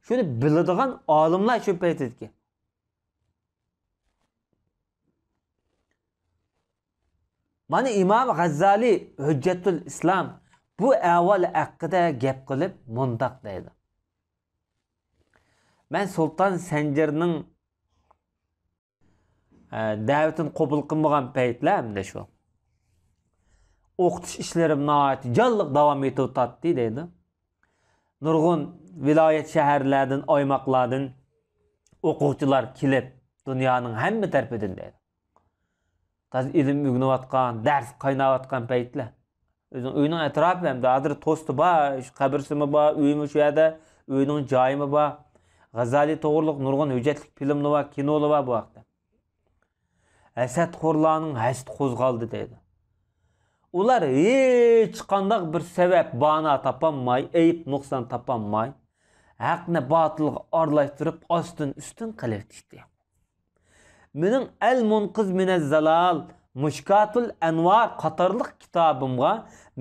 شۇنى بىلىدىغان ئالىملار شۇ پەيتىدىكى. مانا ئىمام غاززالى ھۆججەتۇل ئىسلام بۇ ئەھۋال ھەققىدە گەپ قىلىپ مۇنداق دەيدۇ. مەن سۇلتان سەنجەرنىڭ، ئە، دەۋىتىنى قوبۇل قىلمىغان پەيتلەر ئەمدى شۇ. ئوقۇتۇش ئىشلىرىم ناھايىتى جانلىق داۋام ئېتىۋاتاتتى دەيدۇ. نۇرغۇن ۋىلايەت، شەھەرلەردىن، ئايماقلاردىن ئوقۇغۇچىلار كېلىپ، دۇنيانىڭ ھەممە تەرىپىدىن دەيدۇ. تازا ئىلىم ئۆگىنىۋاتقان، دەرس قايناۋاتقان پەيتلەر. ئۆزىنىڭ ئۆيىنىڭ ئەتراپى ھەمدە ھازىر توستى بار، شۇ قەبرىسىمۇ بار، ئۆيىمۇ شۇ يەردە، ئۆينىڭ جايىمۇ بار. غاززالى توغرۇلۇق نۇرغۇن ھۆججەتلىك فىلىملار بار، كىنولار بار بۇ ھەقتە. ھەسەتخورلارنىڭ ھەسىتى قوزغالدى دەيدۇ. ئۇلار ھېچقانداق بىر سەۋەب، بانا تاپالماي، ئەيىب، نۇقسان تاپالماي، ھەقنى باتىلغا ئارىلاشتۇرۇپ، ئاستىن ئۈستۈن قىلىۋېتىشتى. مېنىڭ ئەل مۇنقىز مىنەز زالال، مۇشكاتۇل ئەنۋار قاتارلىق كىتابىمغا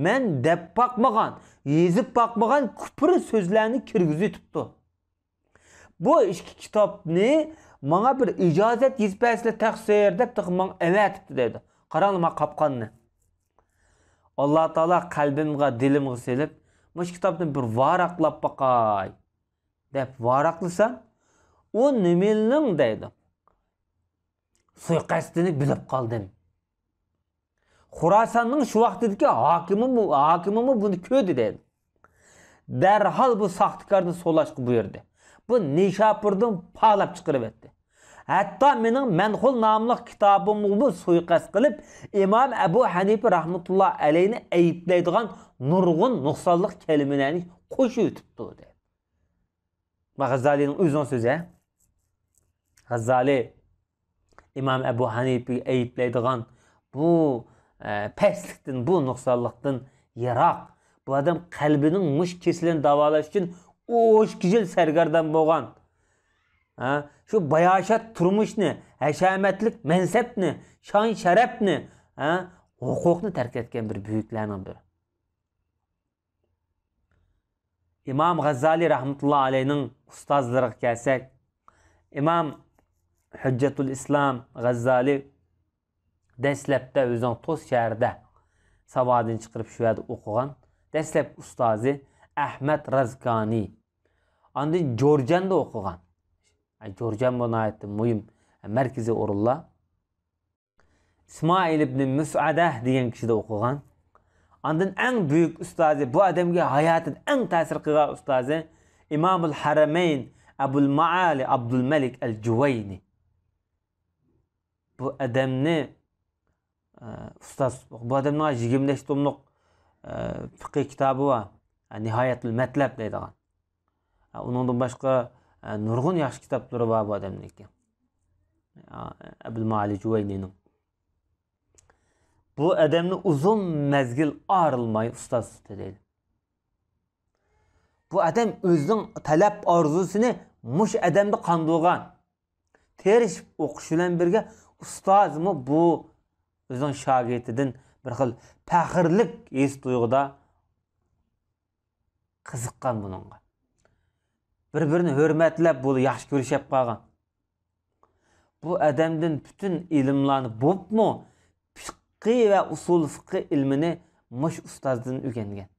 مەن دەپ باقمىغان، يېزىپ باقمىغان كۇپۇر سۆزلەرنى كىرگۈزۈۋېتىپتۇ. بۇ ئىككى كىتابنى ماڭا بىر ئىجازەت يېزىپ بەرسىلە تەقسىر دەپ تېخى ماڭا ئەۋەتىپتۇ دەيدۇ. قاراڭلار ماڭا قاپقاننى. ئاللا تائالا قەلبىمغا، دىلىمغا سېلىپ، مۇشۇ كىتابنى بىر ۋاراقلاپ باقاي دەپ ۋاراقلىسام، ئۇ نېمىلنىڭ دەيدۇ، سۇيىقەستىنى بىلىپ قالدىم. خوراساننىڭ شۇ ۋاقتىدىكى ھاكىمىمۇ، ھاكىمىمۇ بۇنى كۆردى دەيدۇ. دەرھال بۇ ساختىكارنى سولاشقا بۇيرۇدى. بۇ نىشاپۇردىن پالاپ چىقىرىۋەتتى. ھەتتا مېنىڭ مەنخۇل ناملىق كىتابىمغىمۇ سۇيىقەست قىلىپ، ئىمام ئەبۇ ھەنىپە رەھمەتۇللا ئەلەينى ئەيىبلەيدىغان نۇرغۇن نۇقسانلىق كەلىمىلەرنى قوشۇۋېتىپتۇ دەيدۇ. بۇ غاززالىنىڭ ئۆزىنىڭ سۆزى، ھە؟ غاززالى ئىمام ئەبۇ ھەنىپىگە ئەيىبلەيدىغان بۇ، ئە، پەسلىكتىن، بۇ نۇقسانلىقتىن يىراق. بۇ ئادەم قەلبىنىڭ مۇشۇ كېسىلىنى داۋالاش ئۈچۈن ئون ئىككى يىل سەرگەردان بولغان. ھە؟ شۇ باياشات تۇرمۇشنى، ھەشەمەتلىك مەنسەپنى، شان-شەرەپنى، ھە؟ ھوقۇقنى تەرك ئەتكەن بىر بۈيۈكلەرنىڭ بىرى. ئىمام غاززالى رەھمەتۇللا ئەلەينىڭ ئۇستازلىرىغا كەلسەك، ئىمام ھۆججەتۇل ئىسلام غەززالى دەسلەپتە ئۆزىنىڭ توس شەھىرىدە ساۋادىنى چىقىرىپ، شۇ يەردە ئوقۇغان. دەسلەپكى ئۇستازى ئەھمەد رازكانى. ئاندىن جورجاندا ئوقۇغان. ئەي، جورجان بۇ ناھايىتى مۇھىم، مەركىزىي ئورۇنلار. ئىسمائىل ئىبنى مۇسئەدە دېگەن كىشىدە ئوقۇغان. ئاندىن ئەڭ بۈيۈك ئۇستازى، بۇ ئادەمگە ھاياتىدا ئەڭ تەسىر قىلغان ئۇستازى ئىمامۇل ھەرەمەين ئەبۇل مائالى ئابدۇلمەلىك ئەل جۇۋەينى. بۇ ئادەمنى، ئە، ئۇستاز، بۇ ئادەمنىڭ يىگىرمە بەش توملۇق، ئە، فىقھىي كىتابى بار. نىھايەتۇل مەتلەب دەيدىغان. ئۇنىڭدىن باشقا، نۇرغۇن ياخشى كىتابلىرى بار بۇ ئادەمنىڭكى. ئەبۇل مائالى جۇۋەينىنىڭ. بۇ ئادەمنى ئۇزۇن مەزگىل ئايرىلماي ئۇستاز تۇتتى دەيدۇ. بۇ ئادەم ئۆزىنىڭ تەلەپ ئارزۇسىنى مۇشۇ ئادەمدە قاندۇرغان. تىرىشىپ ئوقۇش بىلەن بىرگە ئۇستازىمۇ بۇ ئۆزىنىڭ شاگىرتىدىن بىر خىل پەخىرلىك ھېس تۇيغۇدا قىزىققان بۇنىڭغا. بىر-بىرىنى ھۆرمەتلەپ، بۇ ياخشى كۆرۈشۈپ قالغان. بۇ ئادەمدىن پۈتۈن ئىلىملارنى، بولۇپمۇ پىققى ۋە ئۇسۇل فىققى ئىلمىنى مۇشۇ ئۇستازدىن ئۆگەنگەن.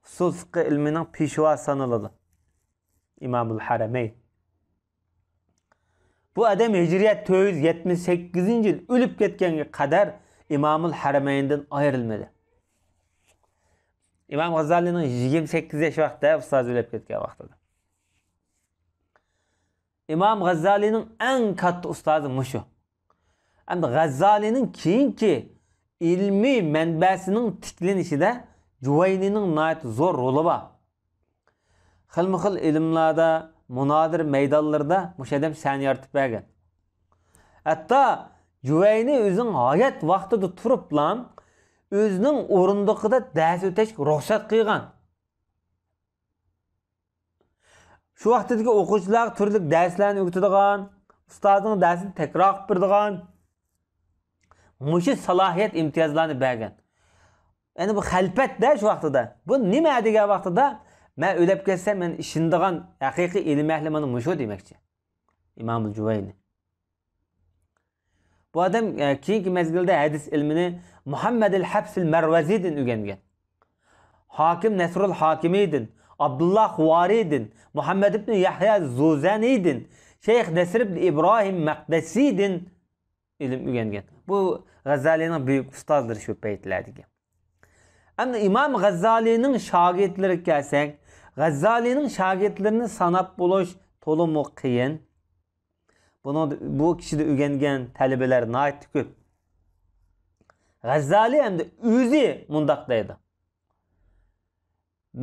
ئۇسۇل فىققى ئىلمىنىڭ پېشۋاسى سانىلىدۇ ئىمامۇل ھەرەمەين. بۇ ئادەم ھىجرىيەت تۆت يۈز يەتمىش سەككىزىنچى يىل ئۆلۈپ كەتكەنگە قەدەر ئىمامۇل ھەرەمەيندىن ئايرىلمىدى. ئىمام غازالىنىڭ يىگىرمە سەككىز ياش ۋاقتىدا ئۇستازى ئۆلۈپ كەتكەن ۋاقتىدا. ئىمام غازالىنىڭ ئەڭ كاتتا ئۇستازى مۇشۇ. ئەمدى غازالىنىڭ كېيىنكى ئىلمىي مەنبەسىنىڭ تىكلىنىشىدە جۇۋەينىنىڭ ناھايىتى زور رولى بار. خىلمۇ خىل ئىلىملاردا، مۇنازىرە مەيدانلىرىدا مۇشۇ ئادەم سەھنە يارىتىپ بەرگەن. ھەتتا جۇۋەينى ئۆزىنىڭ ھايات ۋاقتىدا تۇرۇپلا ئۆزىنىڭ ئورۇندۇقىدا دەرس ئۆتەشكە رۇخسەت قىلغان. شۇ ۋاقتىدىكى ئوقۇغۇچىلارغا تۈرلۈك دەرسلەرنى ئۆگىتىدىغان، ئۇستازىنىڭ دەرسىنى تەكرار قىلىپ بېرىدىغان، مۇشۇ سالاھىيەت ئىمتىيازلارنى بەرگەن. يەنى بۇ خەلپەتتە شۇ ۋاقتىدا. بۇ نېمە دېگەن ۋاقتىدا، مەن ئۆلۈپ كەتسەم، مەن ئىشىنىدىغان ھەقىقىي ئىلىم ئەھلى مانا مۇشۇ دېمەكچى. ئىمامۇل جۇۋەينى. بۇ ئادەم، ئە، كېيىنكى مەزگىلدە ھەدىس ئىلمىنى مۇھەممەدىل ھەپسىل مەرۋەزىدىن ئۆگەنگەن. ھاكىم نەسرۇل ھاكىمىدىن، ئابدۇللا خۇۋارىدىن، مۇھەممەد ئىبنى يەھيا زۇزەنىدىن، شەيخ نەسر ئىبنى ئىبراھىم مەقدەسىدىن ئىلىم ئۆگەنگەن. بۇ غەززالىنىڭ بۈيۈك ئۇستازلىرى شۇ پەيتلەردىكى. ئەمدى ئىمام غەززالىنىڭ شاگىرتلىرىگە كەلسەك، غەززالىنىڭ شاگىرتلىرىنى ساناپ بولۇش تولىمۇ قىيىن. بۇنىڭدا، بۇ كىشىدە ئۆگەنگەن تەلىبىلەر ناھايىتى كۆپ. غەززالى ئەمدى ئۆزى مۇنداق دەيدۇ: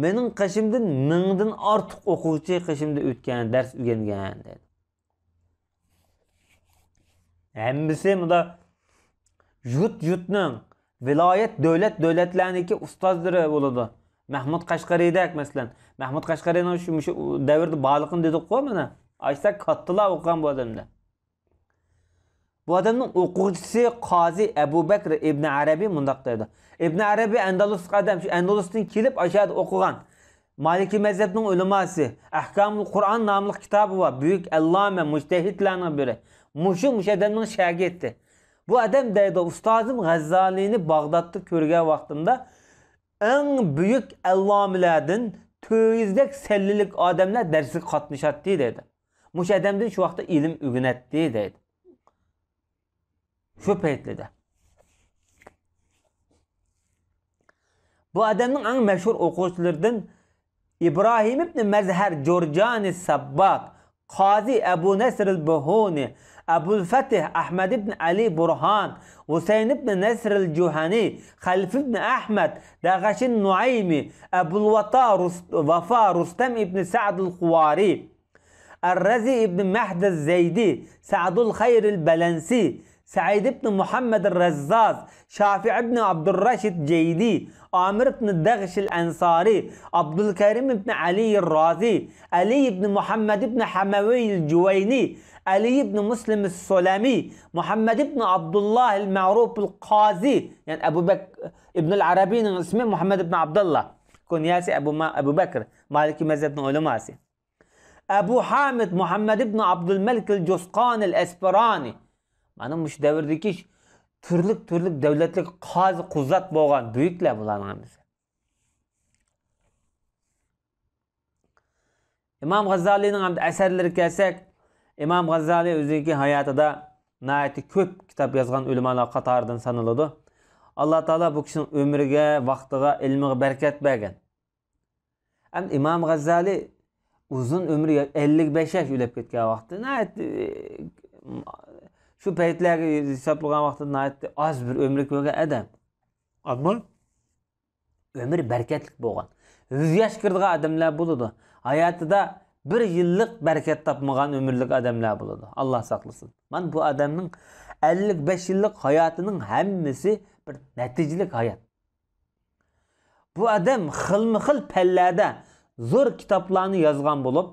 «مېنىڭ قېشىمدىن مىڭدىن ئارتۇق ئوقۇغۇچى قېشىمدا ئۆتكەن، دەرس ئۆگەنگەن» دەيدۇ. ھەممىسى مۇندا يۇرت-يۇرتنىڭ، ۋىلايەت، دۆلەت-دۆلەتلەرنىڭكى ئۇستازلىرى بولىدۇ. مەھمۇد قەشقەرىدەك، مەسىلەن. مەھمۇد قەشقەرىنىڭ شۇ، مۇشۇ دەۋردە بارلىقىنى دېدۇققۇ مانا. ئاشتا كاتتىلار ئوقۇغان بۇ ئادەمدە. بۇ ئادەمنىڭ ئوقۇغۇچىسى قازى ئەبۇ بەكرى ئىبنى ئەرەبى مۇنداق دەيدۇ. ئىبنى ئەرەبى ئەندەلۇسلۇق ئادەم، شۇ ئەندەلۇستىن كېلىپ ئاشۇ يەردە ئوقۇغان. مالىكىي مەزھەپنىڭ ئۆلىماسى، ئەھكامۇل قۇرئان ناملىق كىتابى بار، بۈيۈك ئەللامە، مۇجتەھىدلەرنىڭ بىرى. مۇشۇ، مۇشۇ ئادەمنىڭ شاگىرتى. بۇ ئادەم دەيدۇ، ئۇستازىم غەززالىنى باغدادتا كۆرگەن ۋاقتىمدا ئەڭ بۈيۈك ئەللامىلەردىن تۆت يۈزدەك سەللىلىك ئادەملەر دەرسكە قاتنىشاتتى دەيدۇ. مۇشۇ ئادەمدىن شۇ ۋاقىتتا ئىلىم ئۆگىنەتتى دەيدۇ. شۇ پەيتلىدە. بۇ ئادەمنىڭ ئەڭ مەشھۇر ئوقۇغۇچىلىرىدىن ئىبراھىم ئىبنى مەزھەر جۇرجانى سەبباك، قازى ئەبۇ نەسرىل بۇھۇنى، ئەبۇل فەتھ ئەھمەد ئىبنى ئەلى بۇرھان، ھۇسەين ئىبنى نەسرىل جۇھەنى، خەلف ئىبنى ئەھمەد، دەغەشىن نۇئەيمى، ئەبۇل ۋاتا رۇس-، ۋافا رۇستەم ئىبنى سەئدىل خۇۋارى، ئەررەزى ئىبنى مەھدى زەيدى، سەئدۇل خەيرىل بەلەنسى، سەئىد ئىبنى مۇھەممەد رەززاز، شافىئى ئىبنى ئابدۇررەشىد جەيدى، ئامىر ئىبنى دەغشىل ئەنسارى، ئابدۇلكەرىم ئىبنى ئەلىي رازى، ئەلى ئىبنى مۇھەممەد ئىبنى ھەمەۋىل جۇۋەينى، ئەلى ئىبنى مۇسلىم سۇلەمى، مۇھەممەد ئىبنى ئابدۇللاھىل مەرۇپۇل قازى، يەنى ئەبۇ بەك-، ئىبنۇل ئەرەبىنىڭ ئىسمى مۇھەممەد ئىبنى ئابدۇللا، كۇنيەسى ئەبۇ ما-، ئەبۇ بەكر، مالىكىي مەزھەپنىڭ ئۆلىماسى. ئەبۇ ھامىد مۇھەممەد ئىبن ئابدۇلمەلىك ئەل جۇسقانى ئەل ئەسپىرانى. مانا مۇشۇ دەۋردىكى تۈرلۈك تۈرلۈك دۆلەتلىك قازى قۇزات بولغان بۈيۈكلەر بۇلارنىڭ ھەممىسى. ئىمام غازالىنىڭ ھەمدە ئەسەرلىرىگە كەلسەك، ئىمام غازالى ئۆزىنىڭكى ھاياتىدا ناھايىتى كۆپ كىتاب يازغان ئۆلىمالار قاتارىدىن سانىلىدۇ. ئاللا تائالا بۇ كىشىنىڭ ئۆمرىگە، ۋاقتىغا، ئىلمىغا بەرىكەت بەرگەن. ئەمدى ئىمام غازالى ئۇزۇن ئۆمرى، ئەللىك بەش ياش ئۆلۈپ كەتكەن ۋاقتى، ناھايىتى، شۇ پەيتلەرگە ھېسابلىغان ۋاقتىدا ناھايىتى ئاز بىر ئۆمرى كۆرگەن ئادەم. ئەمما ئۆمرى بەرىكەتلىك بولغان. يۈز ياش كىرىدىغان ئادەملەر بولىدۇ. ھاياتىدا بىر يىللىق بەرىكەت تاپمىغان ئۆمۈرلۈك ئادەملەر بولىدۇ. ئاللا ساقلىسۇن. مانا بۇ ئادەمنىڭ ئەللىك بەش يىللىق ھاياتىنىڭ ھەممىسى بىر نەتىجىلىك ھايات. بۇ ئادەم خىلمۇ خىل پەنلەردە زور كىتابلارنى يازغان بولۇپ،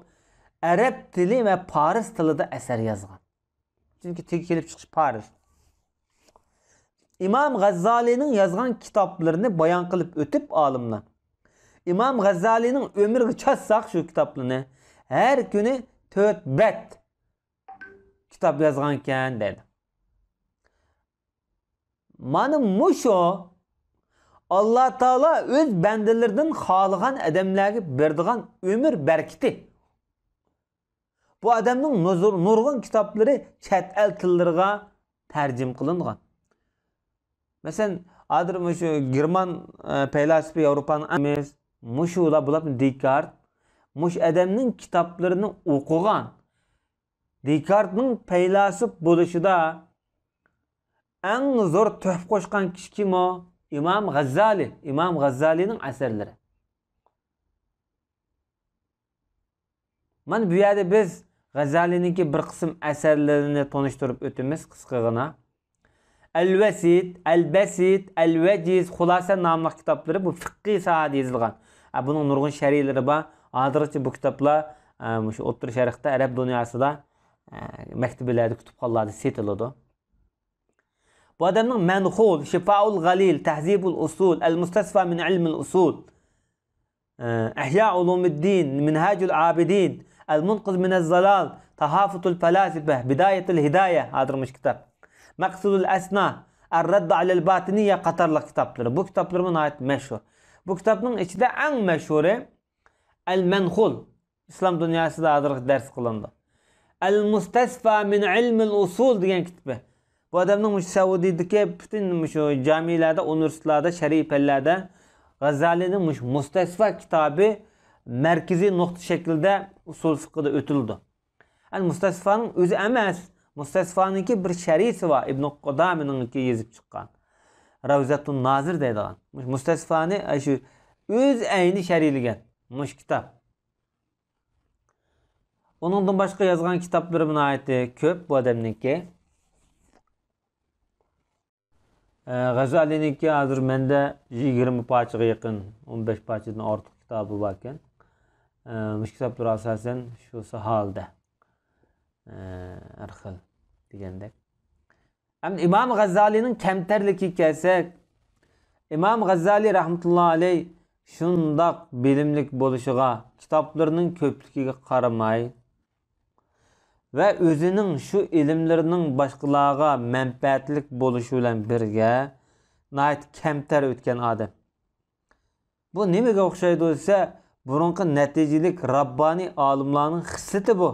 ئەرەب تىلى ۋە پارس تىلىدا ئەسەر يازغان. چۈنكى تېگى كېلىپ چىقىش پارس. ئىمام غازالىنىڭ يازغان كىتابلىرىنى بايان قىلىپ ئۆتۈپ ئالىملار، ئىمام غازالىنىڭ ئۆمرىگە چاچساق شۇ كىتابلىرىنى، ھەر كۈنى تۆت بەت كىتاب يازغانكەن دەيدۇ. مانا مۇشۇ ئاللا تائالا ئۆز بەندىلىرىدىن خالىغان ئادەملەرگە بېرىدىغان ئۆمۈر بەرىكىتى. بۇ ئادەمنىڭ نۇزۇر-، نۇرغۇن كىتابلىرى چەت ئەل تىللىرىغا تەرجىمە قىلىنغان. مەسىلەن، ھازىر مۇشۇ گېرمان، ئە، پەيلاسوپى ياۋروپانىڭ ئەمىس، مۇشۇلار بولۇپ دېكارت، مۇشۇ ئادەمنىڭ كىتابلىرىنى ئوقۇغان. دېكارتنىڭ پەيلاسوپ بولۇشىدا ئەڭ زور تۆھپە قوشقان كىشى كىم ئۇ؟ ئىمام غازالى. ئىمام غازالىنىڭ ئەسەرلىرى. مانا بۇ يەردە بىز غازالىنىڭكى بىر قىسىم ئەسەرلىرىنى تونۇشتۇرۇپ ئۆتىمىز قىسقىغىنا. ئەل ۋەسىت، ئەل بەسىت، ئەل ۋەجىز، خۇلاسە ناملىق كىتابلىرى بۇ فىقھىي ساھەدە يېزىلغان. ئە، بۇنىڭ نۇرغۇن شەرھلىرى بار. ھازىرغىچە بۇ كىتابلار، ئە، مۇشۇ ئوتتۇرا شەرقتە، ئەرەب دۇنياسىدا، ئە، مەكتىۋىلەردە، كۇتۇپخانىلاردا سېتىلىدۇ. بۇ ئادەمنىڭ مەنخۇل، شىفائۇل غەلىل، تەھزىبۇل ئۇسۇل، ئەل مۇستەسفا مىن ئىلمىل ئۇسۇل، ئىھيا ئۇلۇمىددىن، مىنھاجۇل ئابىدىن، ئەل مۇنقىز مىنەز زالال، تاھافتۇل پەلاسىپە، بىدايەتۇل ھىدايە، ھازىر مۇشۇ كىتاب، مەقسۇدۇل ئەسنا، ئەر رەدد ئەلەل باتىنىيە قاتارلىق كىتابلىرى. بۇ كىتابلىرىمۇ ناھايىتى مەشھۇر. بۇ كىتابنىڭ ئىچىدە ئەڭ مەشھۇرى ئەل مەنخۇل. ئىسلام دۇنياسىدا ھازىرغىچە دەرس قىلىنىدۇ. ئەل مۇستەسفا مىن ئىلمىل ئۇسۇل دېگەن كىتابى. بۇ ئادەمنىڭ مۇشۇ سەئۇدىدىكى پۈتۈن مۇشۇ جامىلاردا، ئۇنىۋېرسىتېتلاردا، شەرئىي پەنلەردە غازالىنىڭ مۇشۇ مۇستەسفا كىتابى مەركىزىي نۇقتا شەكلىدە ئۇسۇل فىقھىدا ئۆتۈلىدۇ. ئەل مۇستەسفانىڭ ئۆزى ئەمەس، مۇستەسفانىڭكى بىر شەرھىسى بار، ئىبنى قۇدامىنىڭكى يېزىپ چىققان. رەۋزەتۇن نازىر دەيدىغان. مۇشۇ مۇستەسفانى ئەشۇ ئۆز ئەينى شەرھلىگەن مۇشۇ كىتاب. ئۇنىڭدىن باشقا يازغان كىتابلىرى ناھايىتى كۆپ بۇ ئادەمنىڭكى. ئە، غازالىنىڭكى ھازىر مەندە يىگىرمە پارچىغا يېقىن، ئون بەش پارچىدىن ئارتۇق كىتابى باركەن. ئە، مۇشۇ كىتابلار ئاساسەن شۇ ساھەدە، ئە، ھەر خىل دېگەندەك. ئەمدى ئىمام غازالىنىڭ كەمتەرلىكىگە كەلسەك، ئىمام غازالى رەھمەتۇللا ئەلەي شۇنداق بىلىملىك بولۇشىغا، كىتابلىرىنىڭ كۆپلۈكىگە قارىماي ۋە ئۆزىنىڭ شۇ ئىلىملىرىنىڭ باشقىلارغا مەنپەئەتلىك بولۇشى بىلەن بىرگە، ناھايىتى كەمتەر ئۆتكەن ئادەم. بۇ نېمىگە ئوخشايدۇ دېسە، بۇرۇنقى نەتىجىلىك راببانىي ئالىملارنىڭ خىسلىتى بۇ.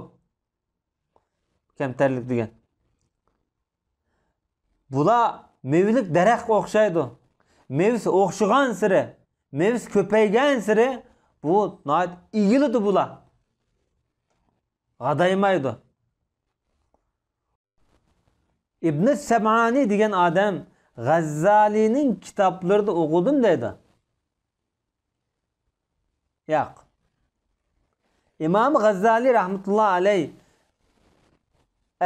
كەمتەرلىك دېگەن. بۇلار مېۋىلىك دەرەخكە ئوخشايدۇ. مېۋىسى ئوخشىغانسېرى، مېۋىسى كۆپەيگەنسېرى بۇ ناھايىتى ئېگىلىدۇ بۇلار. غادايمايدۇ. ئىبنى سەمئانى دېگەن ئادەم غەززالىنىڭ كىتابلىرىدا ئوقۇدۇم دەيدۇ. ياق. ئىمام غەززالى رەھمەتۇللا ئەلەي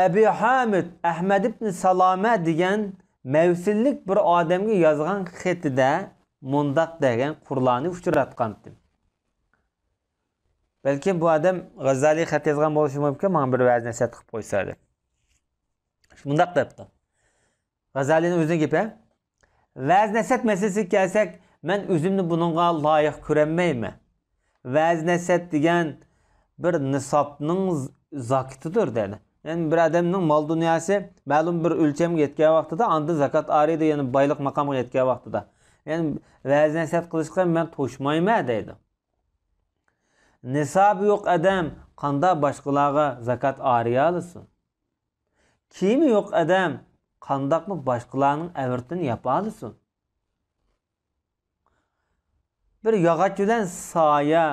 ئەبى ھامىد ئەھمەد ئىبن سالامە دېگەن مەۋسىللىك بىر ئادەمگە يازغان خېتىدە مۇنداق دېگەن قۇرلارنى ئۇچراتقانتىم. بەلكىم بۇ ئادەم غەززالىگە خەت يازغان بولۇشى مۇمكىن، ماڭا بىر ۋەز نەسىھەت قىلىپ قويسا دەپ. مۇنداق دەپتۇ. غەززالىنىڭ ئۆزىنىڭ گېپى. ۋەز نەسىھەت مەسىلىسىگە كەلسەك، مەن ئۆزۈمنى بۇنىڭغا لايىق كۆرەلمەيمەن. ۋەز نەسىھەت دېگەن بىر نىسابنىڭ ز-، زاكىتىدۇر دەيدۇ. يەنى بىر ئادەمنىڭ مال دۇنياسى مەلۇم بىر ئۆلچەمگە يەتكەن ۋاقتىدا ئاندىن زاكات ئايرىيدۇ، يەنى بايلىق ماقامغا يەتكەن ۋاقتىدا. يەنى ۋەز نەسىھەت قىلىشقا مەن توشمايمەن دەيدۇ. نىسابى يوق ئادەم قانداق باشقىلارغا زاكات ئايرىيالىسۇن؟ كىيىمى يوق ئادەم قانداقمۇ باشقىلارنىڭ ئەۋرىتىنى ياپالىسۇن؟ بىر ياغاچ بىلەن سايە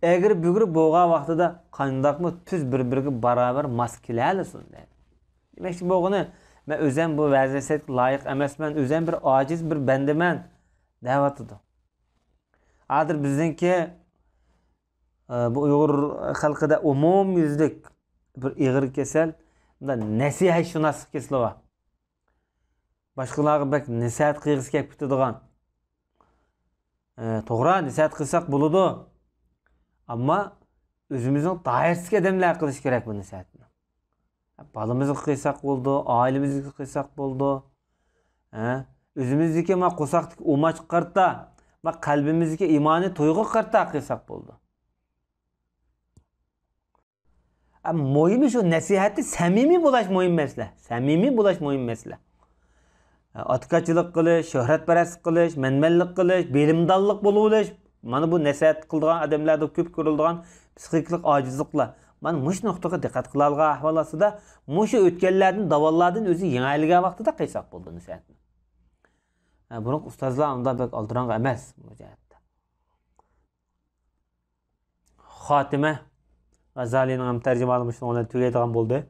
ئەگرى بۈگرى بولغان ۋاقتىدا قانداقمۇ تۈز بىر-بىرىگە باراۋەر ماس كېلەلىسۇن دەيدۇ. دېمەكچى بولغىنى، مەن ئۆزەم بۇ ۋەز نەسىھەتكە لايىق ئەمەسمەن، ئۆزەم بىر ئاجىز بىر بەندىمەن دەۋاتىدۇ. ھازىر بىزنىڭكى، ئە، بۇ ئۇيغۇر خەلقىدە ئومۇميۈزلۈك بىر ئېغىر كېسەل، مۇنداق نەسىھەتشۇناسلىق كېسىلى بار. باشقىلارغا بەك نەسىھەت قىلغۇسى كەپ كېتىدىغان. ئە، توغرا، نەسىھەت قىلساق بولىدۇ. ئەمما ئۆزىمىزنىڭ دائىرىسىدىكى ئادەملەر قىلىش كېرەك بۇ نەسىھەتنى. بالىمىزغا قىلساق بولىدۇ، ئائىلىمىزگە قىلساق بولىدۇ. ھە؟ ئۆزىمىزدىكى ما قورساقتىكى ئۇماچقا قارىتا، ما قەلبىمىزدىكى ئىمانىي تۇيغۇغا قارىتا قىلساق بولىدۇ. ئە، مۇھىمى شۇ نەسىھەتتە سەمىمىي بولاش مۇھىم مەسىلە. سەمىمىي بولاش مۇھىم مەسىلە. ئە، ئاتىكەنچىلىك قىلىش، شۆھرەتپەرەسلىك قىلىش، مەنمەنلىك قىلىش، بىلىمدانلىق بولۇۋېلىش. مانا بۇ نەسىھەت قىلىدىغان ئادەملەردە كۆپ كۆرۈلىدىغان پسىخىكىلىق ئاجىزلىقلار. مانا مۇشۇ نۇقتىغا دىققەت قىلالىغان ئەھۋال ئاستىدا، مۇشۇ ئۆتكەنلەردىن، داۋانلاردىن ئۆزى يېڭەلىگەن ۋاقتىدا قىلساق بولىدۇ نەسىھەتنى. ئە، بۇرۇنقى ئۇستازلار ئۇنداق بەك ئالدىراڭغۇ ئەمەس بۇ جەھەتتە. خاتىمە، غەززالىنىڭ ھەم تەرجىمىھالى مۇشۇنىڭ بىلەن تۈگەيدىغان بولدى.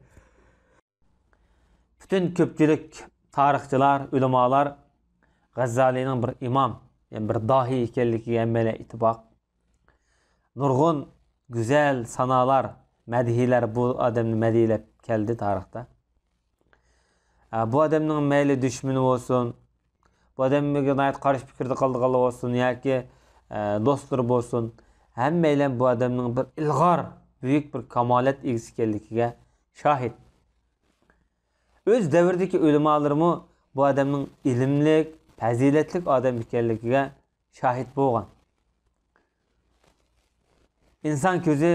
پۈتۈن كۆپچىلىك تارىخچىلار، ئۆلىمالار غەززالىنىڭ بىر ئىمام، يەنى بىر داھىي ئىكەنلىكىگە ھەممەيلەن ئىتتىپاق. نۇرغۇن گۈزەل سانالار، مەدھىيلەر بۇ ئادەمنى مەدھىيلەپ كەلدى تارىختا. ئە، بۇ ئادەمنىڭ مەيلى دۈشمىنى بولسۇن، بۇ ئادەمگە ناھايىتى قارشى پىكىردە قالىدىغانلار بولسۇن ياكى، ئە، دوستلىرى بولسۇن، ھەممەيلەن بۇ ئادەمنىڭ بىر ئىلغار، بۈيۈك بىر كامالەت ئىگىسى ئىكەنلىكىگە شاھىت. ئۆز دەۋرىدىكى ئۆلىمالىرىمۇ بۇ ئادەمنىڭ ئىلىملىك، پەزىلەتلىك ئادەم ئىكەنلىكىگە شاھىت بولغان. ئىنسان كۆزى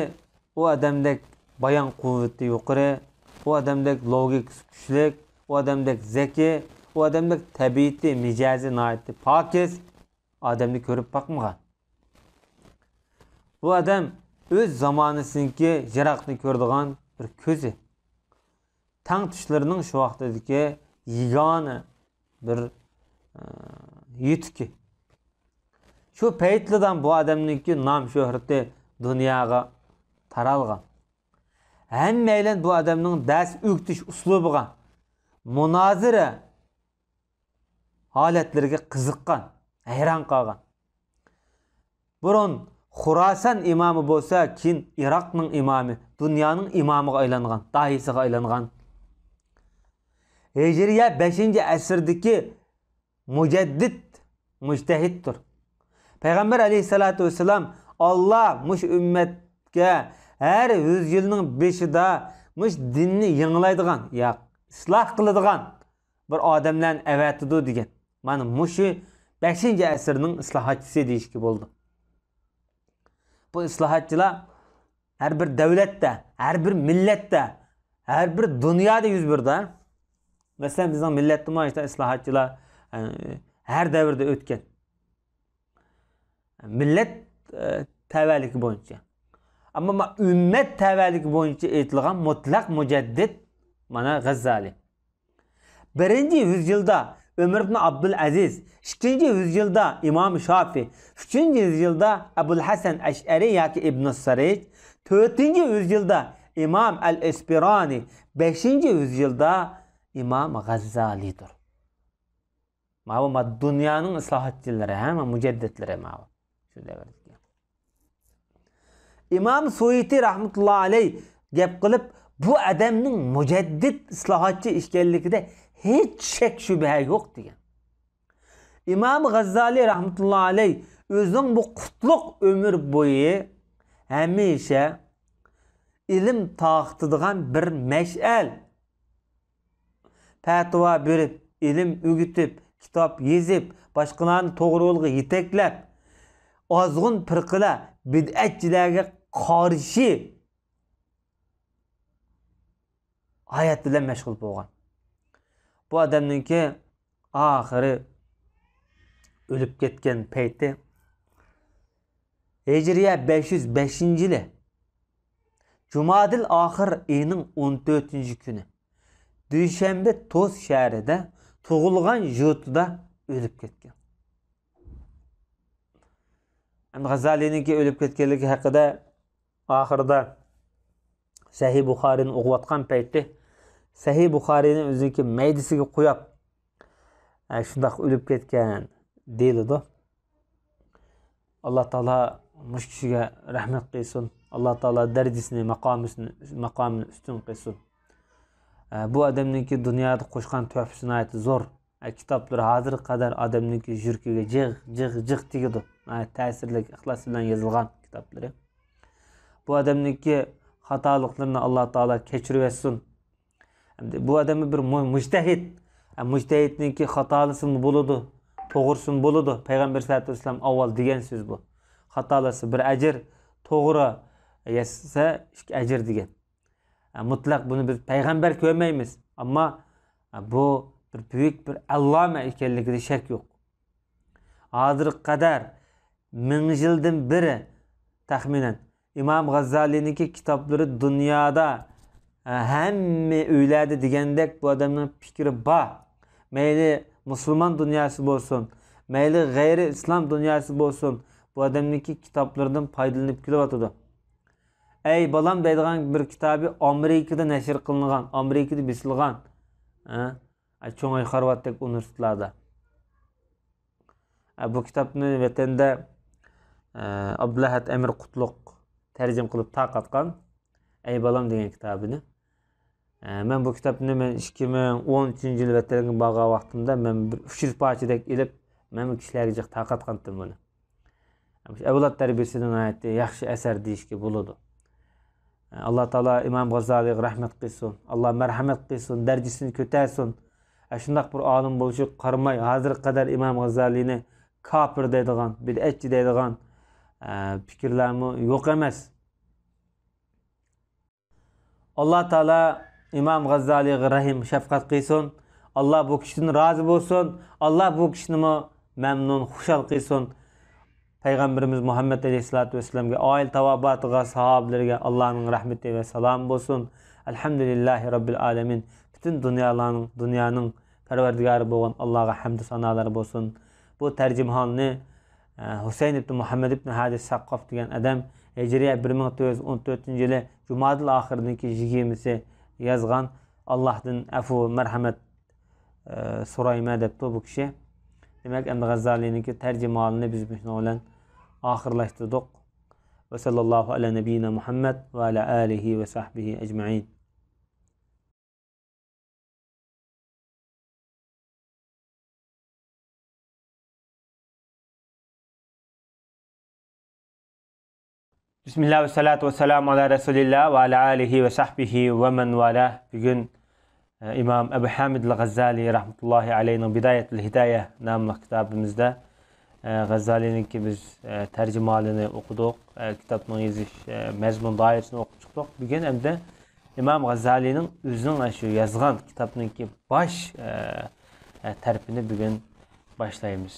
ئۇ ئادەمدەك بايان قۇۋۋىتى يۇقىرى، ئۇ ئادەمدەك لوگىكىسى كۈچلۈك، ئۇ ئادەمدەك زەكىي، ئۇ ئادەمدەك تەبىئىتى، مىجەزى ناھايىتى پاكىز ئادەمنى كۆرۈپ باقمىغان. بۇ ئادەم ئۆز زامانىسىنىڭكى يىراقنى كۆرىدىغان بىر كۆزى. تەڭتۇشلىرىنىڭ شۇ ۋاقتىدىكى يېگانە بىر، ئە، يۈتۈكى. شۇ پەيتلىدىن بۇ ئادەمنىڭكى نام شۆھرىتى دۇنياغا تارالغان. ھەممەيلەن بۇ ئادەمنىڭ دەرس ئۆگىتىش ئۇسلۇبىغا، مۇنازىرە ھالەتلىرىگە قىزىققان، ھەيران قالغان. بۇرۇن خۇراسان ئىمامى بولسا، كېيىن ئىراقنىڭ ئىمامى، دۇنيانىڭ ئىمامىغا ئايلانغان، داھىيسىغا ئايلانغان. ھىجرىيە بەشىنچى ئەسىردىكى مۇجەددىد، مۇجتەھىدتۇر. پەيغەمبەر ئەلەيھىسسالاتۇ ۋەسسالام، ئاللا مۇشۇ ئۈممەتكە ھەر يۈز يىلنىڭ بېشىدا مۇشۇ دىننى يېڭىلايدىغان، يا ئىسلاھ قىلىدىغان بىر ئادەملەرنى ئەۋەتىدۇ دېگەن. مانا مۇشۇ بەشىنچى ئەسىرنىڭ ئىسلاھاتچىسى دېيىشكە بولىدۇ. بۇ ئىسلاھاتچىلار ھەر بىر دەۋلەتتە، ھەر بىر مىللەتتە، ھەر بىر دۇنيادا يۈز بېرىدۇ. مەسىلەن، بىزنىڭ مىللەتتىمۇ ئىسلاھاتچىلار، ئە، ھەر دەۋردە ئۆتكەن. مىللەت، ئە، تەۋەلىكى بويىچە. ئەمما ما-، ئۈممەت تەۋەلىكى بويىچە ئېيتىلغان مۇتلەق مۇجەددىد مانا غەززالى. بىرىنچى يۈز يىلدا ئۆمەر ئىبن ئابدۇل ئەزىز، ئىككىنچى يۈز يىلدا ئىمام شافىي، ئۈچىنچى يۈز يىلدا ئەبۇل ھەسەن ئەشئەرى ياكى ئىبنۇ سىرىج، تۆتىنچى يۈز يىلدا ئىمام ئەل ئىسپىرانى، بەشىنچى يۈز يىلدا ئىمام غەززالىدۇر. ماۋۇ ما-، دۇنيانىڭ ئىسلاھاتچىلىرى، ھە، مۇجەددىدلىرى ماۋۇ. شۇ دەۋردىكى. ئىمام سۇيۇتى رەھمەتۇللا ئەلەي گەپ قىلىپ، بۇ ئادەمنىڭ مۇجەددىد ئىسلاھاتچى ئىكەنلىكىدە ھېچ شەك شۈبھە يوق دېگەن. ئىمام غەززالى رەھمەتۇللا ئەلەي ئۆزىنىڭ بۇ قۇتلۇق ئۆمۈر بويى ھەمىشە ئىلىم تارقىتىدىغان بىر مەشئەل. پەتىۋا بېرىپ، ئىلىم ئۆگىتىپ، كىتاب يېزىپ، باشقىلارنى توغرا يولغا يېتەكلەپ، ئازغۇن پىرقىلەر بىدئەتچىلەرگە قارشى ھايات بىلەن مەشغۇل بولغان. بۇ ئادەمنىڭكى ئاخىرى ئۆلۈپ كەتكەن پەيتى ھىجرىيە بەش يۈز بەشىنچى يىلى جۇمادىل ئاخىر ئېيىنىڭ ئون تۆتىنچى كۈنى دۈشەنبە توس شەھىرىدە تۇغۇلغان يۇرتىدا ئۆلۈپ كەتكەن. ئەمدى غازالىنىڭكى ئۆلۈپ كەتكەنلىكى ھەققىدە ئاخىرىدا سەھىھ بۇخارىنى ئوقۇۋاتقان پەيتى سەھىھ بۇخارىنى ئۆزىنىڭكى مەيدىسىگە قويۇپ، ئە، شۇنداق ئۆلۈپ كەتكەن دېيىلىدۇ. ئاللا تائالا مۇشۇ كىشىگە رەھمەت قىلسۇن. ئاللا تائالا دەرىجىسىنى، ماقامىسىنى، ماقامىنى ئۈستۈن قىلسۇن. ئە، بۇ ئادەمنىڭكى دۇنيادا قوشقان تۆھپىسى ناھايىتى زور. ئە، كىتابلىرى ھازىرغا قەدەر ئادەمنىڭكى يۈرىكىگە جىغ، جىغ، جىغ تېگىدۇ. ناھايىتى تەسىرلىك، ئىخلاس بىلەن يېزىلغان كىتابلىرى. بۇ ئادەمنىڭكى خاتالىقلىرىنى ئاللا تائالا كەچۈرۈۋەتسۇن. ئەمدى بۇ ئادەممۇ بىر مۇ-، مۇجتەھىد. ئە، مۇجتەھىدنىڭكى خاتالىسىمۇ بولىدۇ، توغرىسىمۇ بولىدۇ. پەيغەمبەر سەللەللاھۇ ئەلەيھى ۋەسەللەم ئاۋۋال دېگەن سۆز بۇ. خاتالىسا بىر ئەجىر، توغرا يەتسە ئىككى ئەجىر دېگەن. ئە، مۇتلەق بۇنى بىز پەيغەمبەر كۆرمەيمىز. ئەمما، ئە، بۇ بىر بۈيۈك بىر ئەللامە ئىكەنلىكىدە شەك يوق. ھازىرغا قەدەر مىڭ يىلدىن بېرى تەخمىنەن ئىمام غازالىنىڭكى كىتابلىرى دۇنيادا، ھە، ھەممە ئۆيلەردە دېگەندەك بۇ ئادەمنىڭ پىكرى بار. مەيلى مۇسۇلمان دۇنياسى بولسۇن، مەيلى غەيرىي ئىسلام دۇنياسى بولسۇن، بۇ ئادەمنىڭكى كىتابلىرىدىن پايدىلىنىپ كېلىۋاتىدۇ. ئەي بالام دەيدىغان بىر كىتابى ئامېرىكىدا نەشر قىلىنغان، ئامېرىكىدا بېسىلغان، ھە، چوڭايغان خارۋاتتەك ئۇنىۋېرسىتېتلاردا. ئە، بۇ كىتابنى ۋەتەندە، ئە، ئابدۇلئەھەد ئەمىر قۇتلۇق تەرجىمە قىلىپ تارقاتقان، ئەي بالام دېگەن كىتابىنى. ئە، مەن بۇ كىتابنى مەن ئىككى مىڭ ئون ئۈچىنچى يىل ۋەتەنگە بارغان ۋاقتىمدا مەن بىر ئۈچ يۈز پارچىدەك ئېلىپ، مەن بۇ كىشىلەرگە جىق تارقاتقانتىم بۇنى. ئەۋلاد تەربىيەسىدە ناھايىتى ياخشى ئەسەر دېيىشكە بولىدۇ. ئاللا تائالا ئىمام غازالىغا رەھمەت قىلسۇن، ئاللا مەرھەمەت قىلسۇن، دەرىجىسىنى كۆتەرسۇن. ئە، شۇنداق بىر ئالىم بولۇشىغا قارىماي، ھازىرغا قەدەر ئىمام غازالىنى كاپىر دەيدىغان، بىدئەتچى دەيدىغان، ئە، پىكىرلەرمۇ يوق ئەمەس. ئاللا تائالا ئىمام غازالىغا رەھىم، شەپقەت قىلسۇن. ئاللا بۇ كىشىدىن رازى بولسۇن. ئاللا بۇ كىشىنىمۇ مەمنۇن، خۇشال قىلسۇن. پەيغەمبىرىمىز مۇھەممەد ئەلەيھىسسالاتۇ ۋەسسالامغا، ئائىلە تاۋابىئاتىغا، ساھابىلىرىگە ئاللانىڭ رەھمىتى ۋە سالامى بولسۇن. ئەلھەمدۇلىللاھى رەببىل ئالەمىن. پۈتۈن دۇنيالارنىڭ، دۇنيانىڭ پەرۋەردىگارى بولغان ئاللاغا ھەمدۇ سانالار بولسۇن. بۇ تەرجىمىھالنى، ئە، ھۈسەيىن ئىبن مۇھەممەد ئىبن ھادى سەققاف دېگەن ئادەم ھىجرىيە بىر مىڭ تۆت يۈز ئون تۆتىنچى يىلى جۇمادىل ئاخىرىنىڭكى يىگىرمىسى يازغان. ئاللاھتىن ئەفۇ، مەرھەمەت، ئە، سورايمەن دەپتۇ بۇ كىشى. دېمەك، ئەمدى غازالىنىڭكى تەرجىمىھالىنى بىز مۇشۇنىڭ بىلەن ئاخىرلاشتۇردۇق. ۋە سەللەللاھۇ ئەلە نەبىييىنا مۇھەممەد ۋە ئەلە ئالىھى ۋە سەھبىھى ئەجمەئىن. بىسمىللا ۋەسسالاتۇ ۋەسسالامۇ ئالا رەسۇلىللا ۋە ئالا ئالىھى ۋە سەھبىھى ۋە مەن ۋالا. بۈگۈن، ئە، ئىمام ئەبۇ ھامىد ئەل غازالى رەھمەتۇللاھى ئەلەيھىنىڭ بىدايەتۇل ھىدايە ناملىق كىتابىمىزدا، ئە، غازالىنىڭكى بىز، ئە، تەرجىمىھالىنى ئوقۇدۇق. ئە، كىتابنىڭ يېزىش، ئە، مەزمۇن دائىرىسىنى ئوقۇپ چىقتۇق. بۈگۈن ئەمدى ئىمام غازالىنىڭ ئۆزىنىڭ ئاشۇ يازغان كىتابنىڭكى باش، ئە، ئە، تەرىپىنى بۈگۈن باشلايمىز.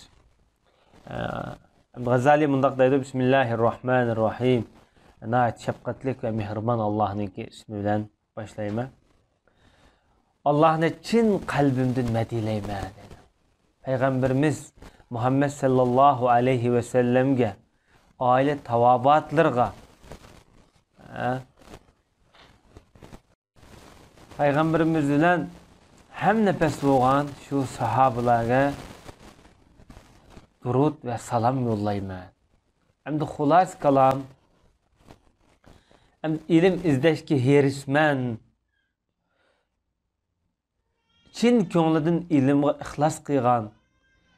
ئە، غازالى مۇنداق دەيدۇ، بىسمىللاھىر راھمانىر راھىم. ناھايىتى شەپقەتلىك ۋە مېھرىبان ئاللاھنىڭكى ئىسمى بىلەن باشلايمەن. ئاللاھنى چىن قەلبىمدىن مەدھىيلەيمەن دەيدۇ. پەيغەمبىرىمىز مۇھەممەد سەللەللاھۇ ئەلەيھى ۋەسەللەمگە، ئائىلە تاۋابىئاتلىرىغا، ھە؟ پەيغەمبىرىمىز بىلەن ھەمنەپەس بولغان شۇ ساھابىلەرگە دۇرۇت ۋە سالام يوللايمەن. ئەمدى خۇلاسە كالام، ئەمدى ئىلىم ئىزدەشكە ھېرىسمەن، چىن كۆڭلىدىن ئىلىمغا ئىخلاس قىلغان،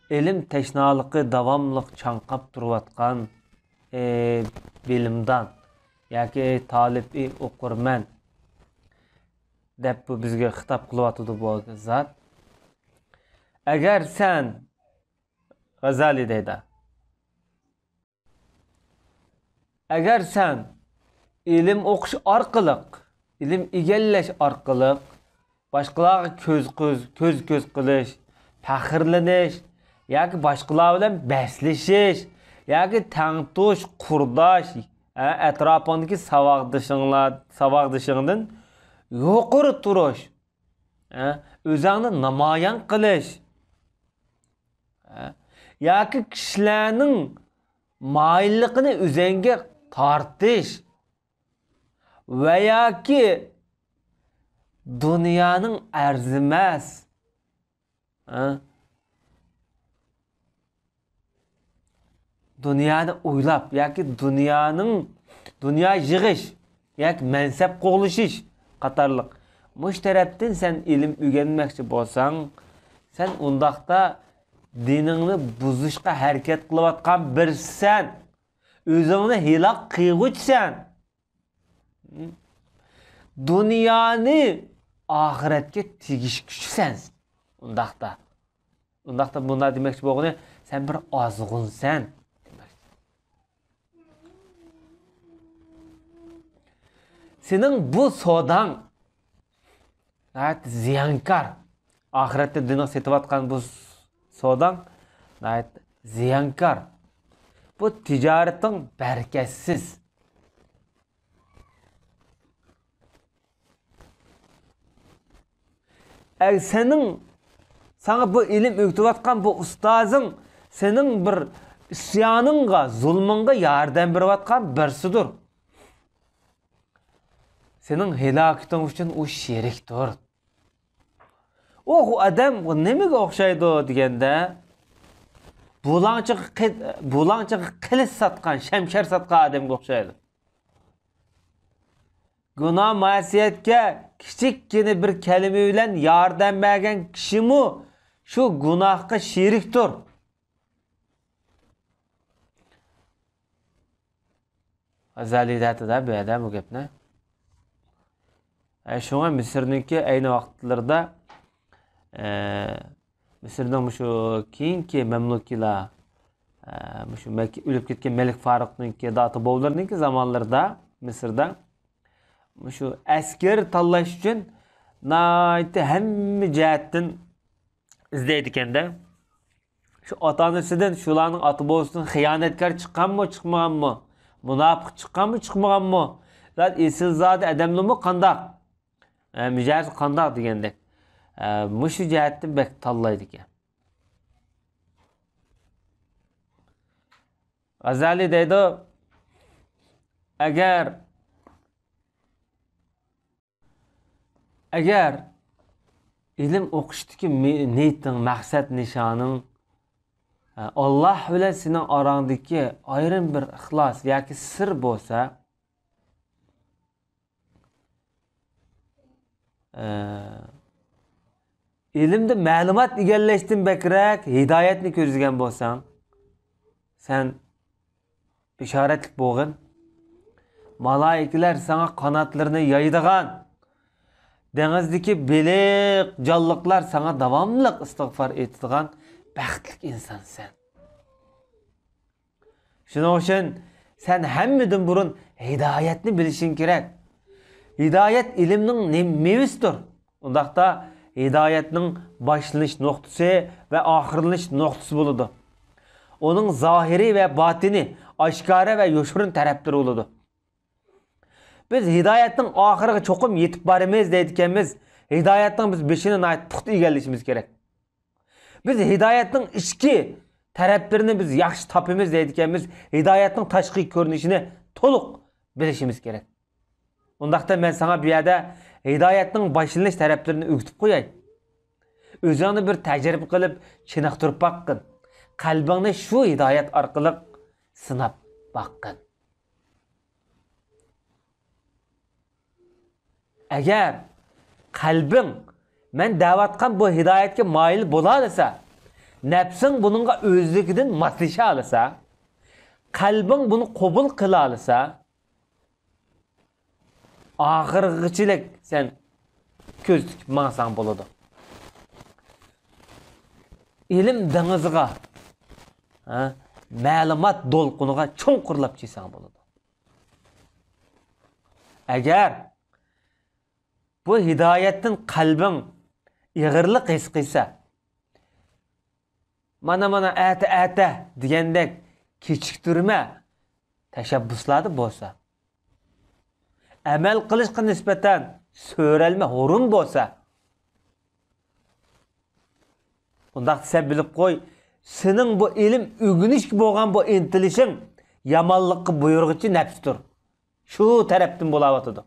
ئىلىم تەشنالىقى داۋاملىق چاڭقاپ تۇرۇۋاتقان، ئى، بىلىمدان ياكى تالىپ، ئى، ئوقۇرمەن دەپ بۇ بىزگە خىتاب قىلىۋاتىدۇ بۇ زات. ئەگەر سەن، غازالى دەيدۇ، ئەگەر سەن ئىلىم ئوقۇش ئارقىلىق، ئىلىم ئىگىلەش ئارقىلىق باشقىلارغا كۆز، كۆز، كۆز، كۆز قىلىش، پەخىرلىنىش ياكى باشقىلار بىلەن بەسلىشىش ياكى تەڭتۇش، قۇرداش، ھە، ئەتراپىڭدىكى ساۋاقدىشىڭلار، ساۋاقدىشىڭدىن يۇقىرى تۇرۇش، ھە، ئۆزۈڭنى نامايان قىلىش، ھە، ياكى كىشىلەرنىڭ مايىللىقىنى ئۆزۈڭگە تارتىش ۋە ياكى دۇنيانىڭ ئەرزىمەس، ھە؟ دۇنيانى ئويلاپ ياكى دۇنيانىڭ، دۇنيا يىغىش ياكى مەنسەپ قوغلىشىش قاتارلىق مۇشۇ تەرەپتىن سەن ئىلىم ئۆگەنمەكچى بولساڭ، سەن ئۇنداقتا دىنىڭنى بۇزۇشقا ھەرىكەت قىلىۋاتقان بىرسىسەن. ئۆزۈڭنى ھېلاك قىلغۇچىسەن. دۇنيانى ئاخىرەتكە تېگىشكۈچىسەن. ئۇنداقتا. ئۇنداقتا بۇنداق دېمەكچى بولغىنى، سەن بىر ئازغۇنسەن. سېنىڭ بۇ سوداڭ ناھايىتى زىيانكار. ئاخىرەتتە دىنىڭ سېتىۋاتقان بۇ سوداڭ ناھايىتى زىيانكار. بۇ تىجارىتىڭ بەرىكەتسىز. ئەگەر سېنىڭ، ساڭا بۇ ئىلىم ئۆگىتىۋاتقان بۇ ئۇستازىڭ سېنىڭ بىر ئىسيانىڭغا، زۇلمۇڭغا ياردەم بېرىۋاتقان بىرسىدۇر. سېنىڭ ھالاكىتىڭ ئۈچۈن ئۇ شېرىكتۇر. ئۇ ئادەم نېمىگە ئوخشايدۇ دېگەندە، بۇلاڭچىغا قى-، بۇلاڭچىغا قىلىچ ساتقان، شەمشەر ساتقان ئادەمگە ئوخشايدۇ. گۇناھ مەسىيەتكە كىچىككىنە بىر كەلىمە بىلەن ياردەم بەرگەن كىشىمۇ شۇ گۇناھقا شېرىكتۇر. غازالى دەيتتى-دە بۇ يەردە بۇ گەپنى. ئە، شۇڭا مىسىرنىڭكى ئەينى ۋاقىتلىرىدا، ئە، مىسىرنىڭ مۇشۇ كېيىنكى مەملۇكىيلار، ئە، مۇشۇ مەك-، ئۆلۈپ كەتكەن مەلىك فاروقنىڭكى داتا-بوۋىلىرىنىڭكى زامانلىرىدا مىسىردا مۇشۇ ئەسكەر تاللاش ئۈچۈن ناھايىتى ھەممە جەھەتتىن ئىزدەيدىكەن-دە. شۇ ئاتا-ئانىسىدىن، شۇلارنىڭ ئاتا-بوۋىسىدىن خىيانەتكار چىققانمۇ، چىقمىغانمۇ؟ مۇناپىق چىققانمۇ، چىقمىغانمۇ؟ زادى ئېسىلزادە ئادەملىرىمۇ قانداق؟ ئە، مىجەزى قانداق دېگەندەك. ئە، مۇشۇ جەھەتتىن بەك تاللايدىكەن. غازالى دەيدۇ، ئەگەر ئەگەر ئىلىم ئوقۇشتىكى مى-، نىيىتىڭ، مەقسەت نىشانىڭ، ئە، ئاللاھ بىلەن سېنىڭ ئاراڭدىكى ئايرىم بىر ئىخلاس ياكى سىر بولسا، ئە، ئىلىمدە مەلۇمات ئىگىلەشتىن بەكرەك ھىدايەتنى كۆزلىگەن بولساڭ، سەن بېشارەتلىك بولغىن. مالائىكىلەر ساڭا قاناتلىرىنى يايىدىغان، دېڭىزدىكى بېلىق، جانلىقلار ساڭا داۋاملىق ئىستىغپار ئېيتىدىغان بەختلىك ئىنسانسەن. شۇنىڭ ئۈچۈن سەن ھەممىدىن بۇرۇن ھىدايەتنى بىلىشىڭ كېرەك. ھىدايەت ئىلىمنىڭ نېم-، مېۋىسىدۇر. ئۇنداقتا ھىدايەتنىڭ باشلىنىش نۇقتىسى ۋە ئاخىرلىنىش نۇقتىسى بولىدۇ. ئۇنىڭ زاھىرىي ۋە باتىنىي، ئاشكارا ۋە يوشۇرۇن تەرەپلىرى بولىدۇ. بىز ھىدايەتنىڭ ئاخىرىغا چوقۇم يېتىپ بارىمىز دەيدىكەنمىز، ھىدايەتنىڭ بىز بېشىنى ناھايىتى پۇختا ئىگىلىشىمىز كېرەك. بىز ھىدايەتنىڭ ئىچكى تەرەپلىرىنى بىز ياخشى تاپىمىز دەيدىكەنمىز، ھىدايەتنىڭ تاشقى كۆرۈنۈشىنى تولۇق بىلىشىمىز كېرەك. ئۇنداقتا مەن ساڭا بۇ يەردە ھىدايەتنىڭ باشلىنىش تەرەپلىرىنى ئۆگىتىپ قوياي. ئۆزۈڭنى بىر تەجرىبە قىلىپ چېنىقتۇرۇپ باققىن. قەلبىڭنى شۇ ھىدايەت ئارقىلىق سىناپ باققىن. ئەگەر قەلبىڭ مەن دەۋاتقان بۇ ھىدايەتكە مايىل بولالىسا، نەپسىڭ بۇنىڭغا ئۆزلۈكىدىن ماسلىشالىسا، قەلبىڭ بۇنى قوبۇل قىلالىسا، ئاخىرغىچىلىك سەن كۆز تىكىپ ماڭساڭ بولىدۇ. ئىلىم دېڭىزىغا، ھە، مەلۇمات دولقۇنىغا چوڭقۇرلاپ چۈشسەڭ بولىدۇ. ئەگەر بۇ ھىدايەتتىن قەلبىڭ ئېغىرلىق ھېس قىلسا، مانا، مانا، ئەتە، ئەتە دېگەندەك كېچىكتۈرمە تەشەببۇسلاردا بولسا، ئەمەل قىلىشقا نىسبەتەن سۆرەلمە ھۇرۇن بولسا، ئۇنداق دېسە بىلىپ قوي، سېنىڭ بۇ ئىلىم ئۆگىنىشكە بولغان بۇ ئىنتىلىشىڭ يامانلىققا بۇيرۇغۇچى نەپستۇر. شۇ تەرەپتىن بولاۋاتىدۇ.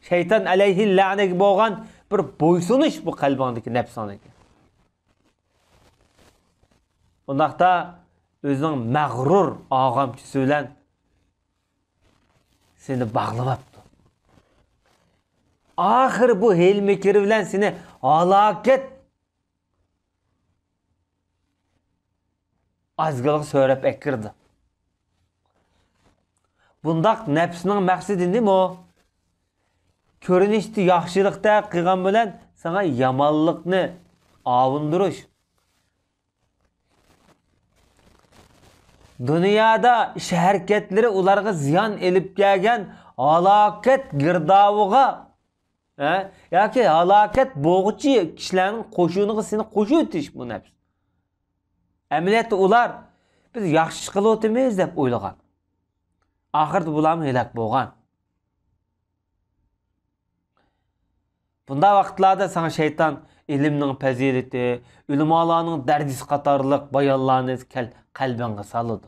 شەيتان ئەلەيھىللەنەگە بولغان بىر بويسۇنۇش بۇ قەلبىڭدىكى، نەپسىڭدىكى. ئۇنداقتا ئۆزىنىڭ مەغرۇر ئاغامچىسى بىلەن سېنى باغلىۋاپتۇ. ئاخىر بۇ ھىيلە-مىكرى بىلەن سېنى ھالاكەت ئازگىلىغا سۆرەپ ئەكىردى. بۇنداق نەپسنىڭ مەقسىتى نېمە؟ كۆرۈنۈشتە ياخشىلىقتەك قىلغان بىلەن ساڭا يامانلىقنى ئاۋۇندۇرۇش. دۇنيادا ئىش ھەرىكەتلىرى ئۇلارغا زىيان ئېلىپ كەلگەن ھالاكەت گىردابىغا، ھە؟ ياكى ھالاكەت بولغۇچى كىشىلەرنىڭ قوشۇنىغا سېنى قوشۇۋېتىش بۇ نەپس. ئەمەلىيەتتە ئۇلار، بىز ياخشى ئىش قىلىۋاتىمىز دەپ ئويلىغان. ئاخىرىدا بۇلارمۇ ھېلاك بولغان. بۇنداق ۋاقىتلاردا ساڭا شەيتان ئىلىمنىڭ پەزىلىتى، ئۆلىمالارنىڭ دەرىجىسى قاتارلىق بايانلارنى كەل-، قەلبىڭگە سالىدۇ.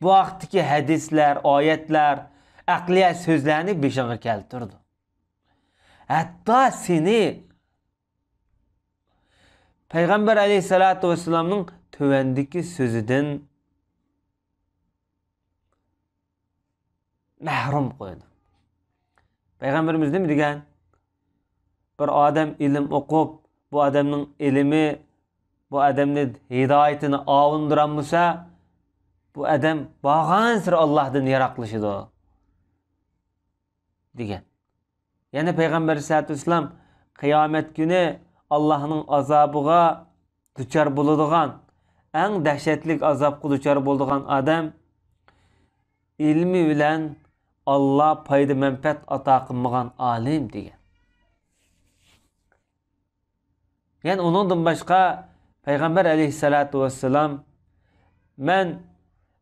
بۇ ھەقتىكى ھەدىسلەر، ئايەتلەر، ئەقلىيە سۆزلەرنى بېشىڭغا كەلتۈرىدۇ. ھەتتا سېنى پەيغەمبەر ئەلەيھىسسالاتۇ ۋەسسالامنىڭ تۆۋەندىكى سۆزىدىن مەھرۇم قويىدۇ. پەيغەمبىرىمىز نېمە دېگەن؟ بىر ئادەم ئىلىم ئوقۇپ، بۇ ئادەمنىڭ ئىلمى بۇ ئادەمنى ھىدايىتىنى ئاۋۇندۇرالمىسا، بۇ ئادەم بارغانسېرى ئاللاھتىن يىراقلىشىدۇ، دېگەن. يەنە پەيغەمبەر ئەلەيھىسسالاتۇ ۋەسسالام، قىيامەت كۈنى ئاللاھنىڭ ئازابىغا دۇچار بولىدىغان، ئەڭ دەھشەتلىك ئازابقا دۇچار بولىدىغان ئادەم ئىلمى بىلەن ئاللا پايدا مەنپەئەت ئاتا قىلمىغان ئالىم، دېگەن. يەنە ئۇنىڭدىن باشقا پەيغەمبەر ئەلەيھىسسالاتۇ ۋەسسالام، مەن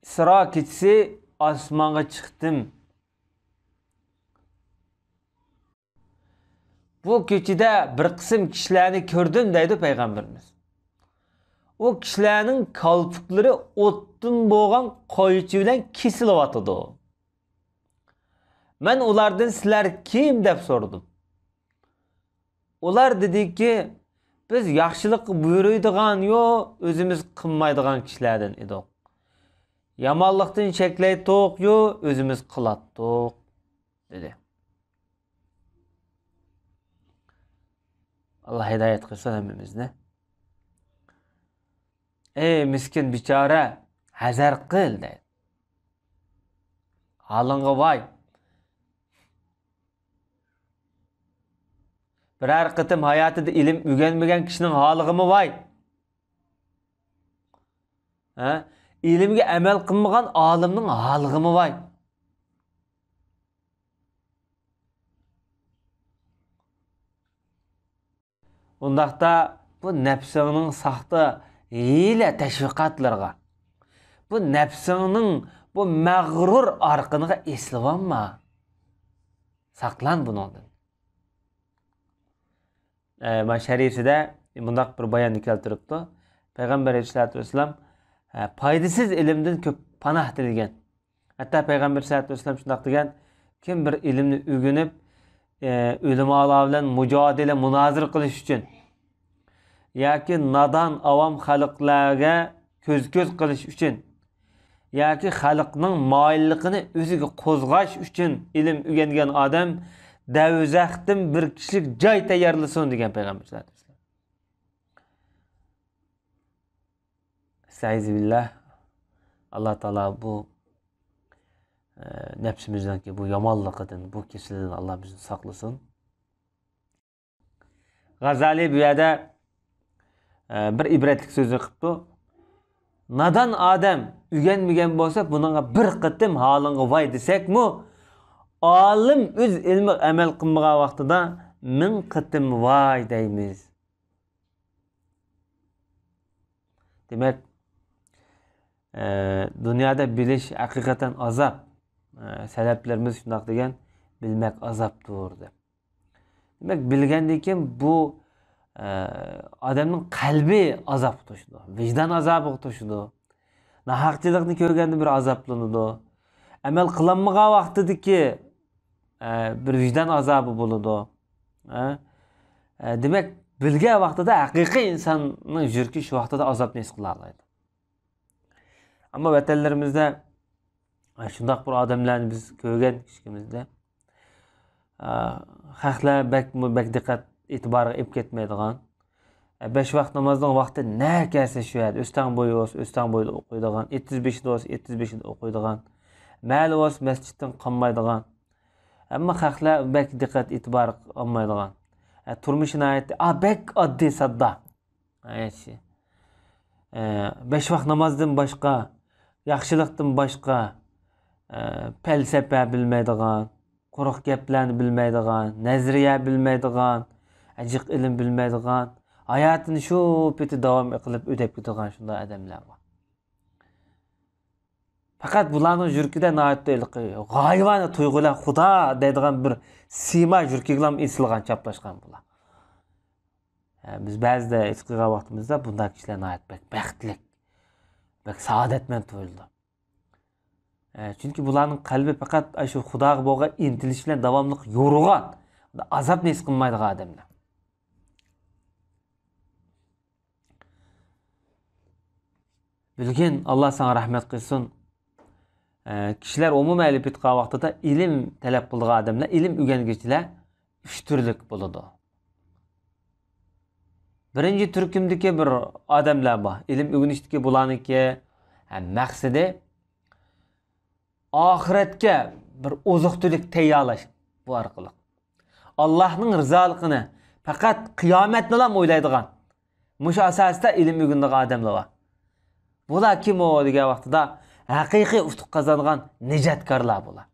ئىسرا كېچىسى ئاسمانغا چىقتىم. بۇ كېچىدە بىر قىسىم كىشىلەرنى كۆردۈم، دەيدۇ پەيغەمبىرىمىز. ئۇ كىشىلەرنىڭ كالپۇكلىرى ئوتتىن بولغان قايچى بىلەن كېسىلىۋاتىدۇ. مەن ئۇلاردىن، سىلەر كىم؟ دەپ سورىدىم. ئۇلار دېدىكى، بىز ياخشىلىققا بۇيرۇيدىغان يو، ئۆزىمىز قىلمايدىغان كىشىلەردىن ئىدۇق. يامانلىقتىن چەكلەيتتۇق يو، ئۆزىمىز قىلاتتۇق، دېدى. ئاللا ھىدايەت قىلسۇن ھەممىمىزنى. ئەي مىسكىن بىچارە، ھەزەر قىل، دەيدۇ. ھالىڭغا ۋاي. بىرەر قېتىم ھاياتىدا ئىلىم ئۆگەنمىگەن كىشىنىڭ ھالىغىمۇ ۋاي. ھە؟ ئىلىمگە ئەمەل قىلمىغان ئالىمنىڭ ھالىغىمۇ ۋاي. ئۇنداقتا بۇ نەپسىڭنىڭ ساختا ھىيلە تەشۋىقاتلىرىغا، بۇ نەپسىڭنىڭ بۇ مەغرۇر ئارقىنىغا ئېسىلىۋالما. ساقلان بۇنىڭدىن. ئە، مانا شەرىئىتىدە مۇنداق بىر باياننى كەلتۈرۈپتۇ. پەيغەمبەر ئەلەيھىسسالاتۇ ۋەسسالام، ئە، پايدىسىز ئىلىمدىن كۆپ پاناھ تىلىگەن. ھەتتا پەيغەمبەر سەللەللاھۇ ئەلەيھى ۋەسەللەم شۇنداق دېگەن، كىم بىر ئىلىمنى ئۆگىنىپ، ئە، ئۆلىمالار بىلەن مۇجادىلە، مۇنازىرە قىلىش ئۈچۈن ياكى نادان ئاۋام خەلقلەرگە كۆز-كۆز قىلىش ئۈچۈن ياكى خەلقنىڭ مايىللىقىنى ئۆزىگە قوزغاش ئۈچۈن ئىلىم ئۆگەنگەن ئادەم دەۋزەختىن بىر كىشىلىك جاي تەييارلىسۇن، دېگەن پەيغەمبەر سەللەللاھۇ ئەلەيھى ۋەسەللەم. ئەستەئىزۇبىللاھ. ئاللا تائالا بۇ، ئە، نەپسىمىزنىڭكى بۇ يامانلىقىدىن، بۇ كېسىلىدىن ئاللا بىزنى ساقلىسۇن. غازالى بۇ يەردە، ئە، بىر ئىبرەتلىك سۆزنى قىپتۇ. نادان ئادەم ئۆگەنمىگەن بولسا، بۇنىڭغا بىر قېتىم ھالىڭغا ۋاي دېسەكمۇ، ئالىم ئۆز ئىلمىغا ئەمەل قىلمىغان ۋاقتىدا مىڭ قېتىم ۋاي دەيمىز. دېمەك، ئە، دۇنيادا بىلىش ھەقىقەتەن ئازاب. ئە، سەلەپلىرىمىز شۇنداق دېگەن، «بىلمەك ئازابتۇر» دەپ. دېمەك، بىلگەندىن كېيىن بۇ، ئە، ئادەمنىڭ قەلبى ئازابقا توشىدۇ، ۋىجدان ئازابىغا توشىدۇ. ناھەقچىلىقنى كۆرگەندە بىر ئازابلىنىدۇ. ئەمەل قىلالمىغان ۋاقتىدىكى، ئە، بىر ۋىجدان ئازابى بولىدۇ. ئە، ئە، دېمەك، بىلگەن ۋاقتىدا ھەقىقىي ئىنساننىڭ يۈرىكى شۇ ۋاقتىدا ئازابنى ھېس قىلالايدۇ. ئەمما ۋەتەنلىرىمىزدە شۇنداق بىر ئادەملەرنى بىز كۆرگەن كىچىكىمىزدە. ئە، خەقلەر بەكمۇ بەك دىققەت ئېتىبارغا ئېلىپ كەتمەيدىغان. ئە، بەش ۋاق نامازنىڭ ۋاقتى نە كەلسە شۇ يەردە. ئۆستەڭ بويى بولسا، ئۆستەڭ بويىدا ئوقۇيدىغان. ئېتىز بېشىدا بولسا، ئېتىز بېشىدا ئوقۇيدىغان. مەھەللە بولسا، مەسچىتتىن قالمايدىغان. ئەمما خەقلەر بەك دىققەت ئېتىبار ئالمايدىغان. ئە، تۇرمۇشى ناھايىتى، ئا، بەك ئاددىي ساددا. ئە، بەش ۋاق نامازدىن باشقا، ياخشىلىقتىن باشقا، ئە، پەلسەپە بىلمەيدىغان، قۇرۇق گەپلەرنى بىلمەيدىغان، نەزەرىيە بىلمەيدىغان، ئە، جىق ئىلىم بىلمەيدىغان، ھاياتىنى شۇ پېتى داۋام قىلىپ ئۆتەپ كېتىدىغان شۇنداق ئادەملەر بار. پەقەت بۇلارنىڭ يۈرىكىدە ناھايىتى ھېلىقى غايىۋانە تۇيغۇلار، خۇدا دەيدىغان بىر سىيما يۈرىكىگىلا ئېسىلغان، چاپلاشقان بۇلار. ھە، بىز بەزىدە ھېس قىلغان ۋاقتىمىزدا بۇنداق كىشىلەر ناھايىتى بەك بەختلىك، بەك سائادەتمەن تۇيۇلىدۇ. ھە، چۈنكى بۇلارنىڭ قەلبى پەقەت ئاشۇ خۇداغا بولغان ئىنتىلىش بىلەن داۋاملىق يورۇغان، ئازابنى ھېس قىلمايدىغان ئادەملەر. بۈگۈن ئاللا ساڭا رەھمەت قىلسۇن. ئە، كىشىلەر ئومۇمەن ئېلىپ ئېيتقان ۋاقتىدا ئىلىم تەلەپ قىلىدىغان ئادەملەر، ئىلىم ئۆگەنگۈچىلەر ئۈچ تۈرلۈك بولىدۇ. بىرىنچى تۈركۈمدىكى بىر ئادەملەر بار. ئىلىم ئۆگىنىشتىكى بۇلارنىڭكى، ھە، مەقسىتى ئاخىرەتكە بىر ئوزۇق-تۈلۈك تەييارلاش بۇ ئارقىلىق. ئاللاھنىڭ رىزالىقىنى، پەقەت قىيامەتنىلا ئويلايدىغان، مۇشۇ ئاساستا ئىلىم ئۆگىنىدىغان ئادەملەر بار. بۇلار كىم ئۇ دېگەن ۋاقتىدا، ھەقىقىي ئۇتۇق قازانغان نىجاتكارلار بۇلار.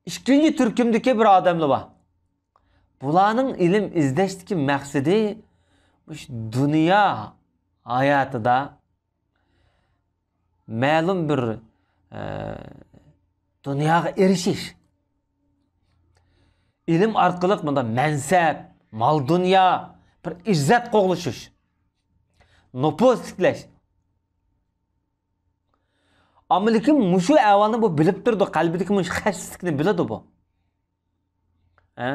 ئىككىنچى تۈركۈمدىكى بىر ئادەملەر بار. بۇلارنىڭ ئىلىم ئىزدەشتىكى مەقسىتى مۇشۇ دۇنيا ھاياتىدا مەلۇم بىر، ئە، دۇنياغا ئېرىشىش. ئىلىم ئارقىلىق مۇنداق مەنسەپ، مال-دۇنيا، بىر ئىززەت قوغلىشىش، نوپۇز تىكلەش. ئەمما لېكىن مۇشۇ ئەھۋالنى بۇ بىلىپ تۇرىدۇ، قەلبىدىكى مۇشۇ خەستىلىكنى بىلىدۇ بۇ. ھە؟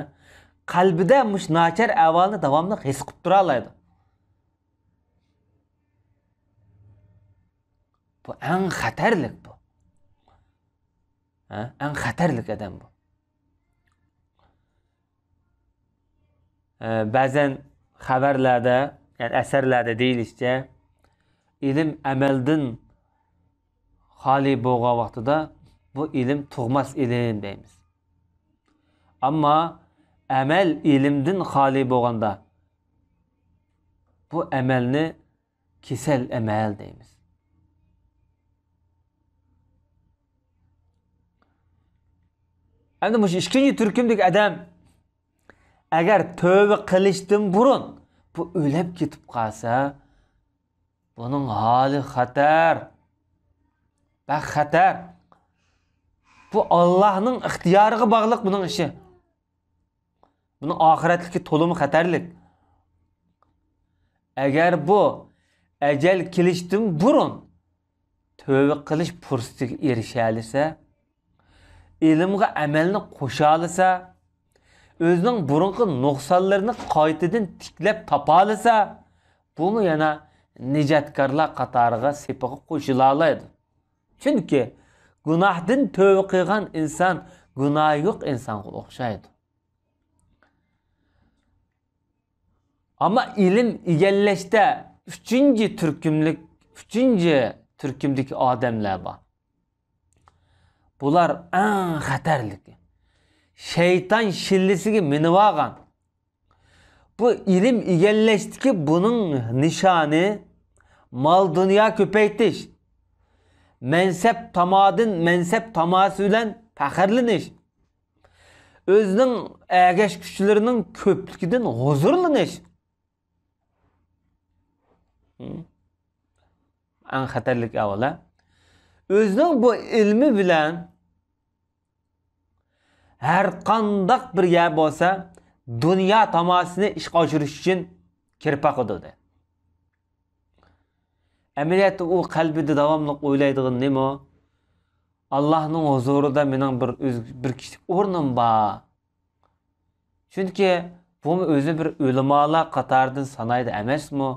قەلبىدە مۇشۇ ناچار ئەھۋالنى داۋاملىق ھېس قىلىپ تۇرالايدۇ. بۇ ئەڭ خەتەرلىك بۇ. ھە؟ ئەڭ خەتەرلىك ئادەم بۇ. ئە، بەزەن خەۋەرلەردە، يەنى ئەسەرلەردە دېيىلىشىچە، ئىلىم ئەمەلدىن خالىي بولغان ۋاقتىدا بۇ ئىلىم تۇغماس ئىلىم دەيمىز. ئەمما ئەمەل ئىلىمدىن خالىي بولغاندا، بۇ ئەمەلنى كېسەل ئەمەل دەيمىز. ئەمدى مۇشۇ ئىككىنچى تۈركۈمدىكى ئادەم ئەگەر تۆۋە قىلىشتىن بۇرۇن بۇ ئۆلۈپ كېتىپ قالسا، بۇنىڭ ھالى خەتەر. بەك خەتەر. بۇ ئاللاھنىڭ ئىختىيارىغا باغلىق بۇنىڭ ئىشى. بۇنىڭ ئاخىرەتلىكى تولىمۇ خەتەرلىك. ئەگەر بۇ ئەجەل كېلىشتىن بۇرۇن تۆۋە قىلىش پۇرسىتىگە ئېرىشەلىسە، ئىلىمغا ئەمەلنى قوشالىسا، ئۆزىنىڭ بۇرۇنقى نۇقسانلىرىنى قايتىدىن تىكلەپ تاپالىسا، بۇمۇ يەنە نىجاتكارلار قاتارىغا، سېپىغا قوشۇلالايدۇ. چۈنكى گۇناھتىن تۆۋە قىلغان ئىنسان گۇناھى يوق ئىنسانغا ئوخشايدۇ. ئەمما ئىلىم ئىگىلەشتە ئۈچىنچى تۈركۈملۈك، ئۈچىنچى تۈركۈمدىكى ئادەملەر بار. بۇلار ئەڭ خەتەرلىكى. شەيتان شىللىسىگە مىنىۋالغان. بۇ ئىلىم ئىگىلەشتىكى بۇنىڭ نىشانى، مال-دۇنيا كۆپەيتىش، مەنسەپ تامادىن، مەنسەپ تاماسى بىلەن پەخىرلىنىش، ئۆزىنىڭ ئەگەشكۈچىلىرىنىڭ كۆپلۈكىدىن ھۇزۇرلىنىش. ھىم. ئەڭ خەتەرلىك ئەھۋال، ھە؟ ئۆزىنىڭ بۇ ئىلمى بىلەن ھەر قانداق بىر يەر بولسا، دۇنيا تاماسىنى ئىشقا ئاشۇرۇش ئۈچۈن كىرىپ باقىدۇ، دەيدۇ. ئەمەلىيەتتە ئۇ قەلبىدە داۋاملىق ئويلايدىغىنى نېمە؟ ئاللاھنىڭ ھۇزۇرىدا مېنىڭ بىر ئۆز-، بىر كىشىلىك ئورنۇم بار. چۈنكى بۇمۇ ئۆزىنى بىر ئۆلىمالار قاتارىدىن سانايدۇ ئەمەسمۇ؟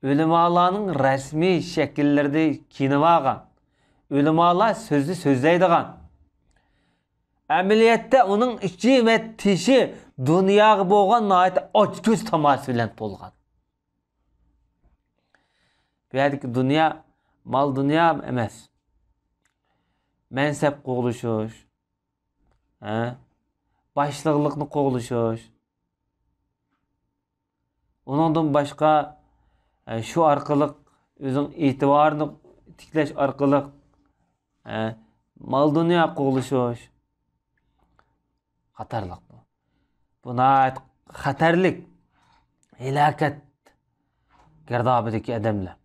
ئۆلىمالارنىڭ رەسمىي شەكىللىرىدە كىيىنىۋالغان، ئۆلىمالار سۆزنى سۆزلەيدىغان، ئەمەلىيەتتە ئۇنىڭ ئىچى ۋە تېشى دۇنياغا بولغان ناھايىتى ئاچكۆز تاماسا بىلەن تولغان. بۇ يەردىكى دۇنيا مال-دۇنيا ئەمەس. مەنسەپ قوغلىشىش، ھە؟ باشلىقلىقنى قوغلىشىش. ئۇنىڭدىن باشقا، ئە، شۇ ئارقىلىق ئۆزىنىڭ ئېتىبارىنى تىكلەش ئارقىلىق، ئە، مال-دۇنيا قوغلىشىش قاتارلىق. بۇ ناھايىتى خەتەرلىك، ھالاكەت گىردابىدىكى ئادەملەر.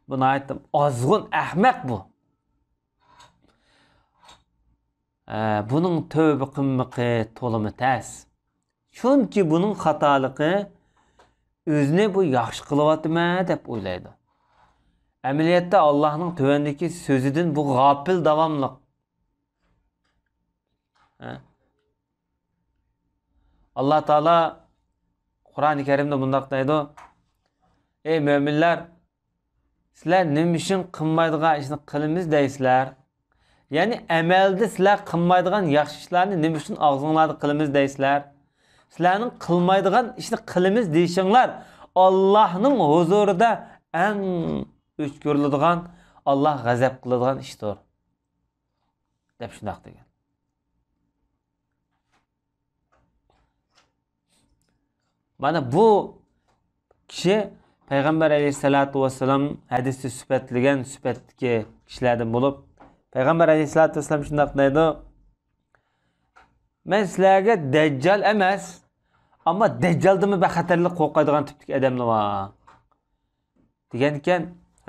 بۇ ناھايىتى ئازغۇن ئەخمەق بۇ. ئە، بۇنىڭ تۆۋە قىلمىقى تولىمۇ تەس. چۈنكى بۇنىڭ خاتالىقى ئۆزىنى بۇ ياخشى قىلىۋاتىمەن دەپ ئويلايدۇ. ئەمەلىيەتتە ئاللاھنىڭ تۆۋەندىكى سۆزىدىن بۇ غاپىل داۋاملىق. ھە؟ ئاللا تائالا قۇرئانى كەرىمدە مۇنداق دەيدۇ: «ئەي مۆمىنلەر، سىلەر نېمە ئۈچۈن قىلمايدىغان ئىشنى قىلىمىز دەيسىلەر؟ يەنى ئەمەلدە سىلەر قىلمايدىغان ياخشى ئىشلارنى نېمە ئۈچۈن ئاغزىڭلاردا قىلىمىز دەيسىلەر؟ سىلەرنىڭ قىلمايدىغان ئىشنى قىلىمىز دېيىشىڭلار ئاللاھنىڭ ھۇزۇرىدا ئەڭ ئۆچ كۆرۈلىدىغان، ئاللاھ غەزەپ قىلىدىغان ئىشتۇر» دەپ شۇنداق دېگەن. مانا بۇ كىشى پەيغەمبەر ئەلەيھىسسالاتۇ ۋەسسالام ھەدىستە سۈپەتلىگەن سۈپەتتىكى كىشىلەردىن بولۇپ، پەيغەمبەر ئەلەيھىسسالاتۇ ۋەسسالام شۇنداق دەيدۇ: «مەن سىلەرگە دەججال ئەمەس، ئەمما دەججالدىنمۇ بەك خەتەرلىك قورقايدىغان تىپتىكى ئادەملەر بار» دېگەنىكەن،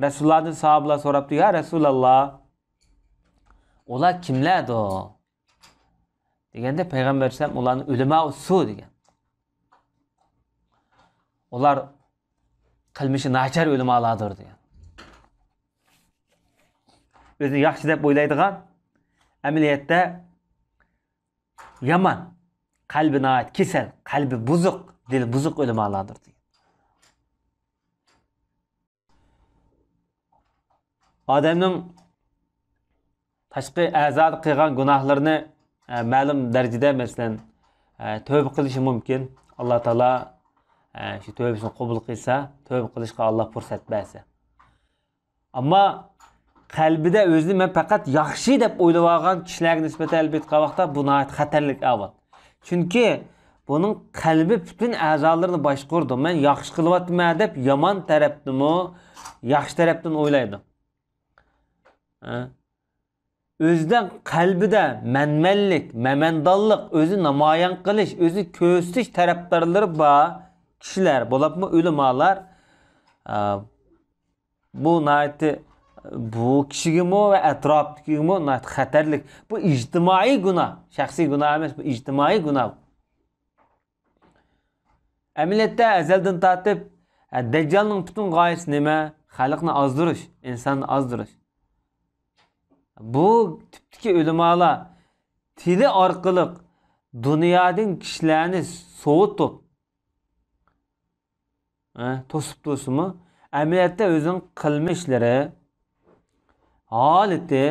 رەسۇلۇللاھتىن ساھابىلار سوراپتۇ: «يا رەسۇلاللا، ئۇلار كىملەردۇ؟» دېگەندە پەيغەمبەر ئەلەيھىسسالام ئۇلارنى ئۆلىمائۇ سۇ دېگەن. ئۇلار قىلمىشى ناچار ئۆلىمالاردۇر دېگەن. ئۆزىنى ياخشى دەپ ئويلايدىغان، ئەمەلىيەتتە يامان، قەلبى ناھايىتى كېسەل، قەلبى بۇزۇق، دىلى بۇزۇق ئۆلىمالاردۇر دېگەن. ئادەمنىڭ تاشقى ئەزادا قىلغان گۇناھلىرىنى، ئە، مەلۇم دەرىجىدە، مەسىلەن، ئە، تۆۋە قىلىشى مۇمكىن. ئاللا تائالا، ئە، شۇ تۆۋىسىنى قوبۇل قىلسا، تۆۋە قىلىشقا ئاللا پۇرسەت بەرسە. ئەمما قەلبىدە ئۆزىنى مەن پەقەت ياخشى دەپ ئويلىۋالغان كىشىلەرگە نىسبەتەن ئېلىپ ئېيتقان ۋاقىتتا بۇ ناھايىتى خەتەرلىك ئەھۋال. چۈنكى بۇنىڭ قەلبى پۈتۈن ئەزالىرىنى باشقۇرىدۇ. مەن ياخشى قىلىۋاتىمەن دەپ يامان تەرەپنىمۇ ياخشى تەرەپتىن ئويلايدۇ. ھە؟ ئۆزىدە قەلبىدە مەنمەنلىك، مەمەندانلىق، ئۆزىنى نامايان قىلىش، ئۆزىنى كۆرسىتىش تەرەپدارلىرى بار كىشىلەر، بولۇپمۇ ئۆلىمالار، ئە، بۇ ناھايىتى، بۇ كىشىگىمۇ ۋە ئەتراپتىكىگىمۇ ناھايىتى خەتەرلىك. بۇ ئىجتىمائىي گۇناھ، شەخسىي گۇناھ ئەمەس، بۇ ئىجتىمائىي گۇناھ. ئەمەلىيەتتە ئەزەلدىن تارتىپ، ئە، دەججالنىڭ پۈتۈن غايىسى نېمە؟ خەلقنى ئازدۇرۇش، ئىنساننى ئازدۇرۇش. بۇ تىپتىكى ئۆلىمالار تىلى ئارقىلىق دۇنيادىن كىشىلەرنى سوۋۇتۇپ، ئە، توسۇپ تۇرسىمۇ، ئەمەلىيەتتە ئۆزىنىڭ قىلمىشلىرى، ھالىتى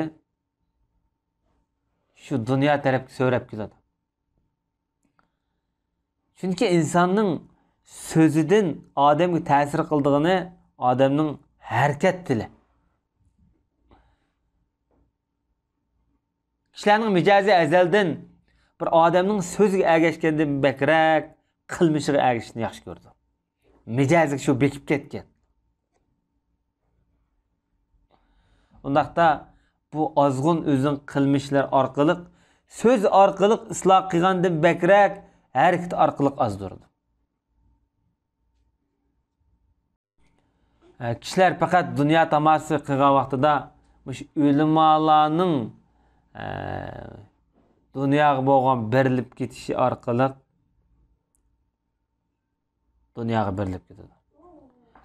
شۇ دۇنيا تەرەپكە سۆرەپ كېلىدۇ. چۈنكى ئىنساننىڭ سۆزىدىن ئادەمگە تەسىر قىلىدىغىنى ئادەمنىڭ ھەرىكەت تىلى. كىشىلەرنىڭ مىجەزى ئەزەلدىن بىر ئادەمنىڭ سۆزىگە ئەگەشكەندىن بەكرەك قىلمىشىغا ئەگىشىشنى ياخشى كۆرىدۇ. مىجەزى شۇ بېكىپ كەتكەن. ئۇنداقتا بۇ ئازغۇن ئۆزىنىڭ قىلمىشلىرى ئارقىلىق، سۆز ئارقىلىق ئىسلاھ قىلغاندىن بەكرەك ھەرىكىتى ئارقىلىق ئازدۇرىدۇ. ئە، كىشىلەر پەقەت دۇنيا تاماشىسى قىلغان ۋاقتىدا مۇشۇ ئۆلىمالارنىڭ، ئە، دۇنياغا بولغان بېرىلىپ كېتىشى ئارقىلىق دۇنياغا بېرىلىپ كېتىدۇ.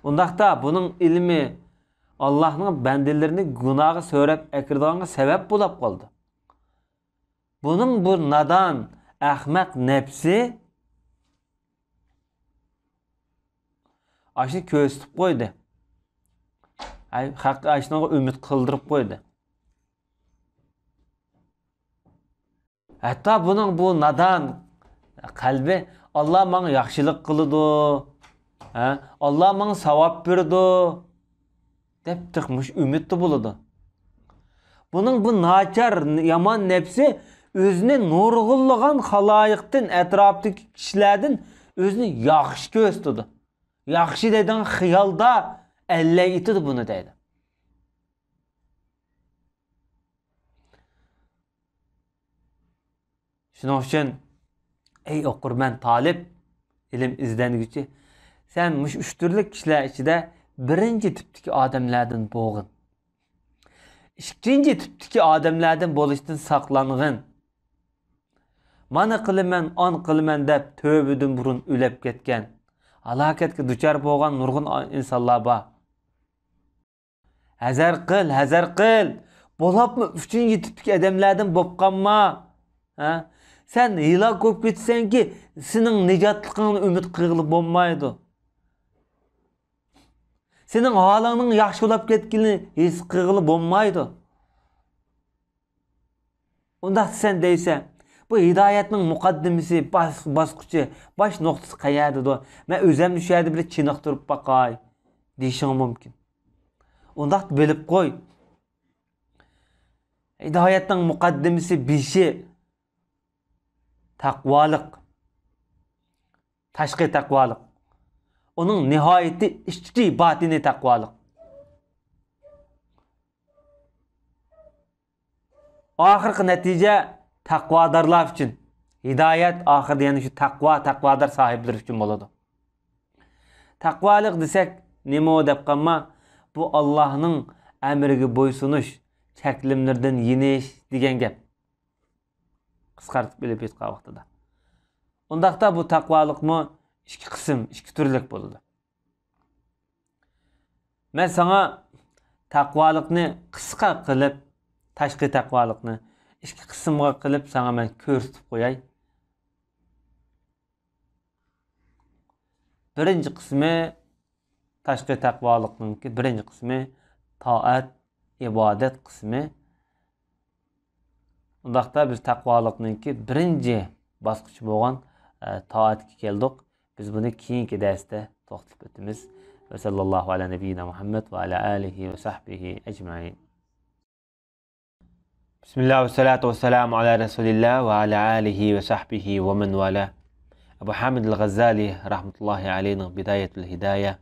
ئۇنداقتا بۇنىڭ ئىلمى ئاللاھنىڭ بەندىلىرىنى گۇناھقا سۆرەپ ئەكىرىدىغانغا سەۋەب بولاپ قالدى. بۇنىڭ بۇ نادان، ئەخمەق نەپسى ئاشۇنى كۆرسىتىپ قويدى. ئاي، خەق ئاشۇنىڭغا ئۈمىد قىلدۇرۇپ قويدى. ھەتتا بۇنىڭ بۇ نادان قەلبى، «ئاللا ماڭا ياخشىلىق قىلىدۇ، ھە، ئاللا ماڭا ساۋاب بېرىدۇ» دەپ تېخى مۇشۇ ئۈمىدتە بولىدۇ. بۇنىڭ بۇ ناچار، يامان نەپسى ئۆزىنى نۇرغۇنلىغان خالايىقتىن، ئەتراپتىكى كىشىلەردىن ئۆزىنى ياخشى كۆرسىتىدۇ. ياخشى دەيدىغان خىيالدا ئەللەي ئېتىدۇ بۇنى دەيدۇ. شۇنىڭ ئۈچۈن، ئەي ئوقۇرمەن، تالىپ، ئىلىم ئىزدەنگۈچى، سەن مۇشۇ ئۈچ تۈرلۈك كىشىلەر ئىچىدە بىرىنچى تىپتىكى ئادەملەردىن بولغىن. ئىككىنچى تىپتىكى ئادەملەردىن بولۇشتىن ساقلانغىن. مانا قىلىمەن، ئان قىلىمەن دەپ تۆۋىدىن بۇرۇن ئۆلۈپ كەتكەن، ھالاكەتكە دۇچار بولغان نۇرغۇن ئىنسانلار بار. ھەزەر قىل، ھەزەر قىل. بولاپمۇ ئۈچىنچى تىپتىكى ئادەملەردىن بوپ قالما. ھە؟ سەن ھالاك بولۇپ كېتىسەنكى، سېنىڭ نىجاتلىقىڭنى ئۈمىد قىلغىلى بولمايدۇ. سېنىڭ ھالىڭنىڭ ياخشى بولاپ كەتكىنىنى ھېس قىلغىلى بولمايدۇ. ئۇنداق سەن دەيسەن، بۇ ھىدايەتنىڭ مۇقەددىمىسى، باس-، باسقۇچى، باش نۇقتىسى قەيەردىدۇ؟ مەن ئۆزەمنى شۇ يەردە بىر چېنىقتۇرۇپ باقاي، دېيىشىڭ مۇمكىن. ئۇنداق بىلىپ قوي. ھىدايەتنىڭ مۇقەددىمىسى، بېشى تەقۋالىق. تاشقى تەقۋالىق. ئۇنىڭ نىھايىتى ئىچكى، باتىنىي تەقۋالىق. ئاخىرقى نەتىجە تەقۋادارلار ئۈچۈن. ھىدايەت ئاخىرىدا يەنە شۇ تەقۋا، تەقۋادار ساھىبلىرى ئۈچۈن بولىدۇ. تەقۋالىق دېسەك نېمە ئۇ دەپ قالما، بۇ ئاللاھنىڭ ئەمرىگە بويسۇنۇش، چەكلىمىلىرىدىن يېنىش دېگەن گەپ. قىسقارتىپ ئېلىپ ئېيتقان ۋاقتىدا. ئۇنداقتا بۇ تەقۋالىقمۇ ئىككى قىسىم، ئىككى تۈرلۈك بولىدۇ. مەن ساڭا تەقۋالىقنى قىسقا قىلىپ، تاشقى تەقۋالىقنى ئىككى قىسىمغا قىلىپ ساڭا مەن كۆرسىتىپ قوياي. بىرىنچى قىسمى، تاشقى تەقۋالىقنىڭكى بىرىنچى قىسمى تائەت، ئىبادەت قىسمى. ئۇنداقتا بىز تەقۋالىقنىڭكى بىرىنچى باسقۇچى بولغان، ئە، تائەتكە كەلدۇق. بىز بۇنى كېيىنكى دەرستە توختىلىپ ئۆتىمىز. ۋە سەللەللاھۇ ئەلا نەبىييىنا مۇھەممەد ۋە ئەلا ئالىھى ۋە سەھبىھى ئەجمەئىن. بىسمىللا ۋەسسالاتۇ ۋەسسالامۇ ئالا رەسۇلىللا ۋە ئالا ئالىھى ۋە سەھبىھى ۋە مەن ۋالا. ئەبۇ ھامىد ئەل غەززالى رەھمەتۇللاھى ئەلەيھىنىڭ بىدايەتۇل ھىدايە،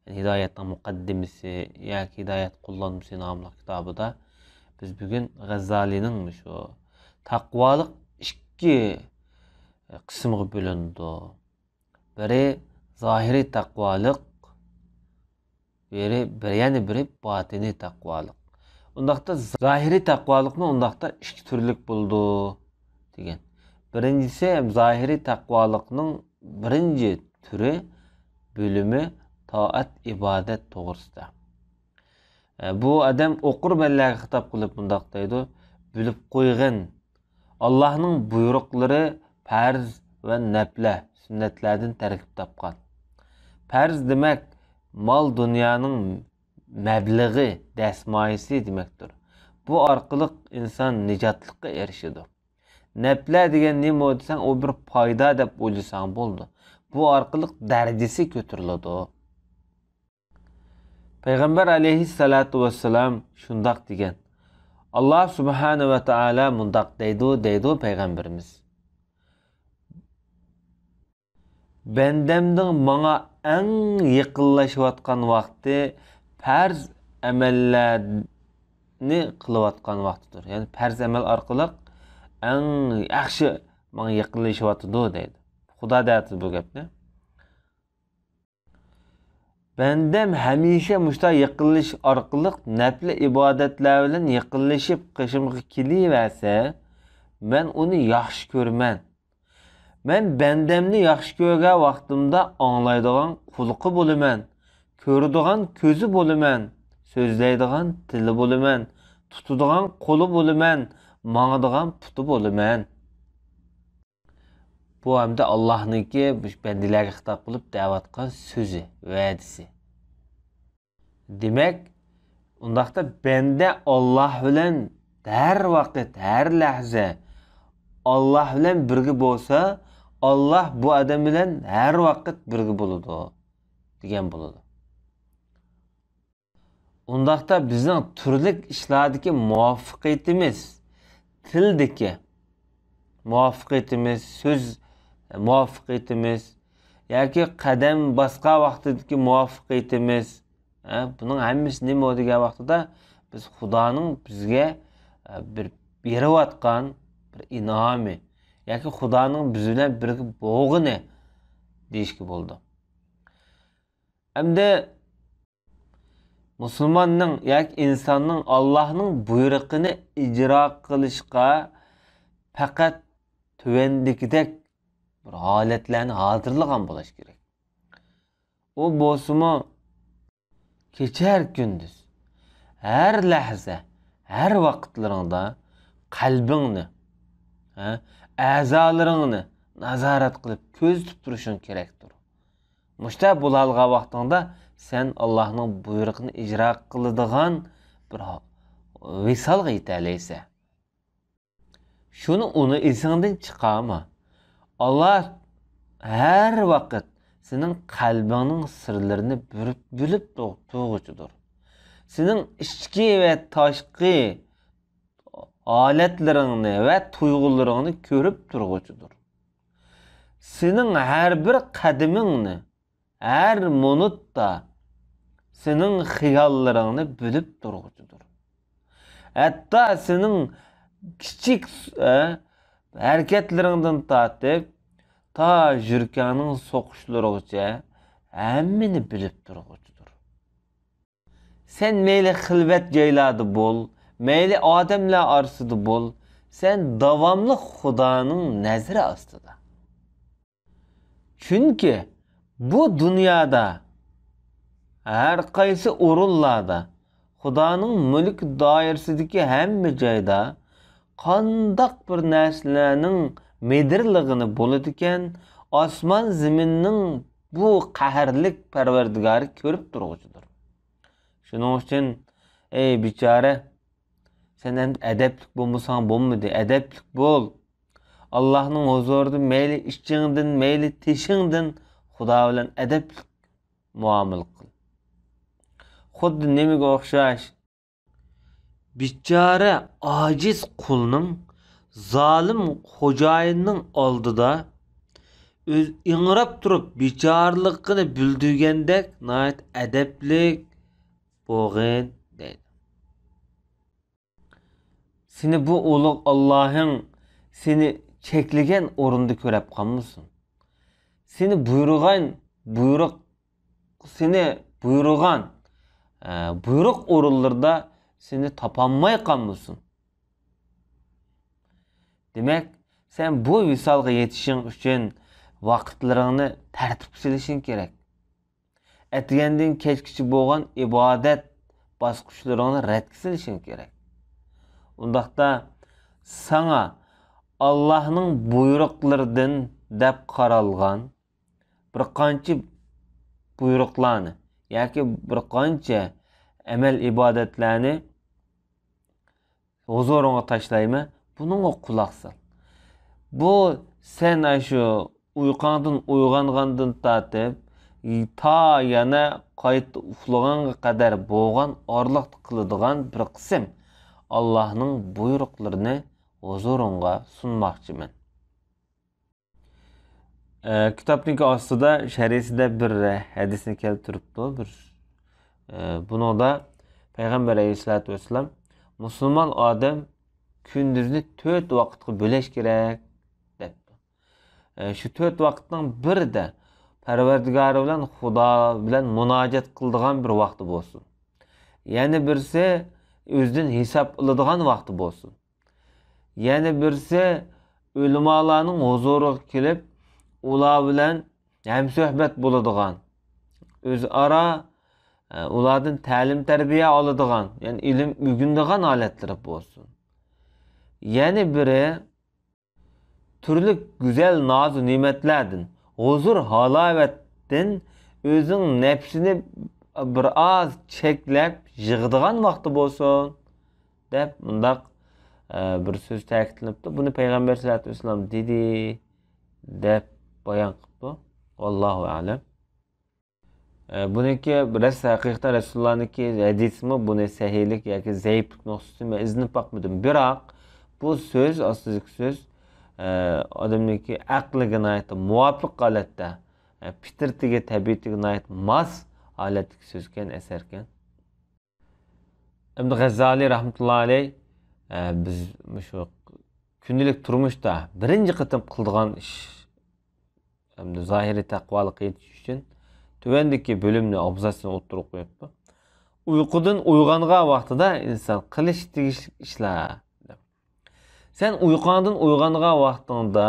يەنى ھىدايەتنىڭ مۇقەددىمىسى ياكى ھىدايەت قوللانمىسى ناملىق كىتابىدا بىز بۈگۈن غەززالىنىڭ مۇشۇ تەقۋالىق ئىككى قىسىمغا بۆلۈنىدۇ. بىرى زاھىرىي تەقۋالىق، بىرى، بىر، يەنە بىرى باتىنىي تەقۋالىق. ئۇنداقتا زاھىرىي تەقۋالىقمۇ ئۇنداقتا ئىككى تۈرلۈك بولىدۇ دېگەن. بىرىنچىسى، زاھىرىي تەقۋالىقنىڭ بىرىنچى تۈرى، بۆلۈمى تائەت، ئىبادەت توغرىسىدا. ئە، بۇ ئادەم ئوقۇرمەنلەرگە خىتاب قىلىپ مۇنداق دەيدۇ: بىلىپ قويغىن، ئاللاھنىڭ بۇيرۇقلىرى پەرز ۋە نەپلە، سۈننەتلەردىن تەركىب تاپقان. پەرز دېمەك، مال-دۇنيانىڭ مەبلىغى، دەسمايىسى دېمەكتۇر. بۇ ئارقىلىق ئىنسان نىجاتلىققا ئېرىشىدۇ. نەپلە دېگەن نېمە دېسەڭ، ئۇ بىر پايدا دەپ ئويلىساڭ بولىدۇ. بۇ ئارقىلىق دەرىجىسى كۆتۈرۈلىدۇ. پەيغەمبەر ئەلەيھىسسالاتۇ ۋەسسالام شۇنداق دېگەن. ئاللا سۇبھانە ۋە تائالا مۇنداق دەيدۇ، دەيدۇ پەيغەمبىرىمىز: بەندەمنىڭ ماڭا ئەڭ يېقىنلىشىۋاتقان ۋاقتى پەرز ئەمەللەر، ئىبادەتنى قىلىۋاتقان ۋاقتىدۇر. يەنى پەرز ئەمەل ئارقىلىق ئەڭ ياخشى ماڭا يېقىنلىشىۋاتىدۇ دەيدۇ. خۇدا دەۋاتىدۇ بۇ گەپنى. بەندەم ھەمىشە مۇشۇنداق يېقىنلىشىش ئارقىلىق نەپلى ئىبادەتلەر بىلەن يېقىنلىشىپ قېشىمغا كېلىۋەرسە، مەن ئۇنى ياخشى كۆرىمەن. مەن بەندەمنى ياخشى كۆرگەن ۋاقتىمدا ئاڭلايدىغان قۇلىقى بولىمەن، كۆرىدىغان كۆزى بولىمەن، سۆزلەيدىغان تىلى بولىمەن، تۇتىدىغان قولى بولىمەن، ماڭىدىغان پۇتى بولىمەن. بۇ ھەمدە ئاللاھنىڭكى بۇ بەندىلەرگە خىتاب قىلىپ دەۋاتقان سۆزى، ۋەدىسى. دېمەك، ئۇنداقتا بەندە ئاللاھ بىلەن ھەر ۋاقىت، ھەر لەھزە ئاللاھ بىلەن بىرگە بولسا، ئاللاھ بۇ ئادەم بىلەن ھەر ۋاقىت بىرگە بولىدۇ، دېگەن بولىدۇ. ئۇنداقتا بىزنىڭ تۈرلۈك ئىشلاردىكى مۇۋەپپەقىيىتىمىز، تىلدىكى مۇۋەپپەقىيىتىمىز، سۆز مۇۋەپپەقىيىتىمىز ياكى قەدەم باسقان ۋاقتىدىكى مۇۋەپپەقىيىتىمىز، ھە، بۇنىڭ ھەممىسى نېمە دېگەن ۋاقتىدا بىز خۇدانىڭ بىزگە، ئە، بىر بېرىۋاتقان بىر ئىنئامى ياكى خۇدانىڭ بىز بىلەن بىرگە بولغىنى دېيىشكە بولىدۇ. ئەمدى مۇسۇلماننىڭ ياكى ئىنساننىڭ ئاللاھنىڭ بۇيرۇقىنى ئىجرا قىلىشقا پەقەت تۆۋەندىكىدەك بىر ھالەتلەرنى ھازىرلىغان بولۇش كېرەك. ئۇ بولسىمۇ كېچە كۈندۈز، ھەر لەھزە، ھەر ۋاقىتلىرىڭدا قەلبىڭنى، ھە، ئەزالىرىڭنى نازارەت قىلىپ كۆزىتىپ تۇرۇشۇڭ كېرەكتۇر. مۇشۇنداق بولالىغان ۋاقتىڭدا سەن ئاللاھنىڭ بۇيرۇقىنى ئىجرا قىلىدىغان بىر ۋىسالغا يېتەلەيسەن. شۇنى ئۇنى ئېسىڭدىن چىقارما. ئاللاھ ھەر ۋاقىت سېنىڭ قەلبىڭنىڭ سىرلىرىنى بىلىپ، بىلىپ تۇر-، تۇرغۇچىدۇر. سېنىڭ ئىچكى ۋە تاشقى ھالەتلىرىڭنى ۋە تۇيغۇلىرىڭنى كۆرۈپ تۇرغۇچىدۇر. سېنىڭ ھەر بىر قەدىمىڭنى، ھەر مىنۇتتا سېنىڭ خىياللىرىڭنى بىلىپ تۇرغۇچىدۇر. ھەتتا سېنىڭ كىچىك، ئە، ھەرىكەتلىرىڭدىن تارتىپ تا يۈرىكىڭنىڭ سوقۇشلىرىغىچە ھەممىنى بىلىپ تۇرغۇچىدۇر. سەن مەيلى خىلۋەت جايلاردا بول، مەيلى ئادەملەر ئارىسىدا بول، سەن داۋاملىق خۇدانىڭ نەزىرى ئاستىدا. چۈنكى بۇ دۇنيادا، ھەر قايسى ئورۇنلاردا، خۇدانىڭ مۈلۈك دائىرىسىدىكى ھەممە جايدا قانداق بىر نەرسىلەرنىڭ مىدىرلىغىنى بولىدىكەن، ئاسمان زېمىننىڭ بۇ قەھەرلىك پەرۋەردىگارى كۆرۈپ تۇرغۇچىدۇر. شۇنىڭ ئۈچۈن، ئەي بىچارە، سەن ئەمدى ئەدەپلىك بولمىساڭ بولمىدى، ئەدەپلىك بول. ئاللاھنىڭ ھۇزۇرىدا مەيلى ئىچىڭدىن، مەيلى تېشىڭدىن خۇدا بىلەن ئەدەپلىك مۇئامىلە قىل. خۇددى نېمىگە ئوخشاش؟ بىچارە ئاجىز قۇلنىڭ زالىم خوجايىننىڭ ئالدىدا ئۆز ئىڭراپ تۇرۇپ بىچارىلىقىنى بىلدۈرگەندەك ناھايىتى ئەدەپلىك بولغىن دەيدۇ. سېنى بۇ ئۇلۇغ ئاللاھىڭ سېنى چەكلىگەن ئورۇندا كۆرەپ قالمىسۇن. سېنى بۇيرۇغان بۇيرۇق، سېنى بۇيرۇغان، ئە، بۇيرۇق ئورۇنلىرىدا سېنى تاپالماي قالمىسۇن. دېمەك، سەن بۇ ۋىسالغا يېتىشىڭ ئۈچۈن ۋاقىتلىرىڭنى تەرتىپكە سېلىشىڭ كېرەك. ئەتىگەندىن كەچكىچە بولغان ئىبادەت باسقۇچلىرىڭنى رەتكە سېلىشىڭ كېرەك. ئۇنداقتا ساڭا ئاللاھنىڭ بۇيرۇقلىرىدىن دەپ قارالغان بىر قانچە بۇيرۇقلارنى ياكى بىر قانچە ئەمەل ئىبادەتلەرنى ھۇزۇرۇڭغا تاشلايمەن، بۇنىڭغا قۇلاق سال. بۇ سەن ئاشۇ ئۇيقۇڭدىن ئويغانغاندىن تارتىپ، تا يەنە قايتا ئۇخلىغانغا قەدەر بولغان ئارىلىقتا قىلىدىغان بىر قىسىم ئاللاھنىڭ بۇيرۇقلىرىنى ھۇزۇرۇڭغا سۇنماقچىمەن. ئە، كىتابنىڭكى ئاستىدا، شەرھىسىدە بىر ھەدىسنى كەلتۈرۈپتۇ. بىر، ئە، بۇنىڭدا پەيغەمبەر ئەلەيھىسسالاتۇ ۋەسسالام مۇسۇلمان ئادەم كۈندۈزنى تۆت ۋاقىتقا بۆلۈش كېرەك، دەپتۇ. ئە، شۇ تۆت ۋاقىتنىڭ بىرىدە پەرۋەردىگارى بىلەن، خۇدا بىلەن مۇناجات قىلىدىغان بىر ۋاقتى بولسۇن. يەنە بىرسى ئۆزىدىن ھېساب ئېلىدىغان ۋاقتى بولسۇن. يەنە بىرسى ئۆلىمالارنىڭ ھۇزۇرىغا كېلىپ، ئۇلار بىلەن ھەمسۆھبەت بولىدىغان، ئۆزئارا، ئە، ئۇلاردىن تەلىم-تەربىيە ئالىدىغان، يەنى ئىلىم ئۆگىنىدىغان ھالەتلىرى بولسۇن. يەنە بىرى، تۈرلۈك گۈزەل نازۇ نېمەتلەردىن، ھۇزۇر-ھالاۋەتتىن ئۆزىنىڭ نەپسىنى بىر ئاز چەكلەپ يىغىدىغان ۋاقتى بولسۇن، دەپ مۇنداق، ئە، بىر سۆز تەكىتلىنىپتۇ. بۇنى پەيغەمبەر سەللەللاھۇ ئەلەيھى ۋەسەللەم دېدى، دەپ بايان قىپتۇ. ۋاللاھۇ ئەلەم. ئە، بۇنىڭكى راست، ھەقىقەتەن رەسۇلۇللانىڭكى ھەدىسىمۇ بۇنى سەھىھلىك ياكى زەئىپلىك نۇقتىسىدىن مەن ئىزدىنىپ باقمىدىم. بىراق، بۇ سۆز، ئاستىدىكى سۆز، ئە، ئادەمنىڭكى ئەقلىگە ناھايىتى مۇۋاپىق ھالەتتە، ئە، پىترىتىگە، تەبىئىتىگە ناھايىتى ماس ھالەتتىكى سۆزكەن، ئەسەركەن. ئىمام غەززالى رەھمەتۇللاھى ئەلەيھ، ئە، بىز مۇشۇ كۈندىلىك تۇرمۇشتا بىرىنچى قېتىم قىلىدىغان ئىش ھەمدە زاھىرىي تەقۋالىققا يېتىش ئۈچۈن تۆۋەندىكى بۆلۈمنى، ئابزاسنى ئوتتۇرىغا قويۇپتۇ. ئۇيقۇدىن ئويغانغان ۋاقتىدا ئىنسان قىلىش تېگىشلىك ئىشلار. سەن ئۇيقۇڭدىن ئويغانغان ۋاقتىڭدا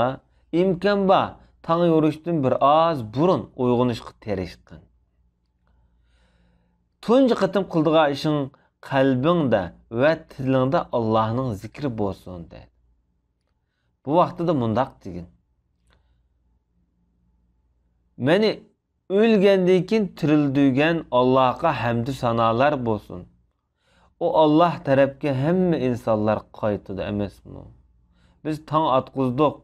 ئىمكان بار، تاڭ يورۇشتىن بىر ئاز بۇرۇن ئويغىنىشقا تىرىشقىن. تۇنجى قېتىم قىلىدىغان ئىشىڭ قەلبىڭدە ۋە تىلىڭدە ئاللاھنىڭ زىكرى بولسۇن، دەيدۇ. بۇ ۋاقتىدا مۇنداق دېگىن: مېنى ئۆلگەندىن كېيىن تىرىلدۈرگەن ئاللاھقا ھەمدۇ سانالار بولسۇن. ئۇ ئاللاھ تەرەپكە ھەممە ئىنسانلار قايتىدۇ ئەمەسمۇ؟ بىز تاڭ ئاتقۇزدۇق.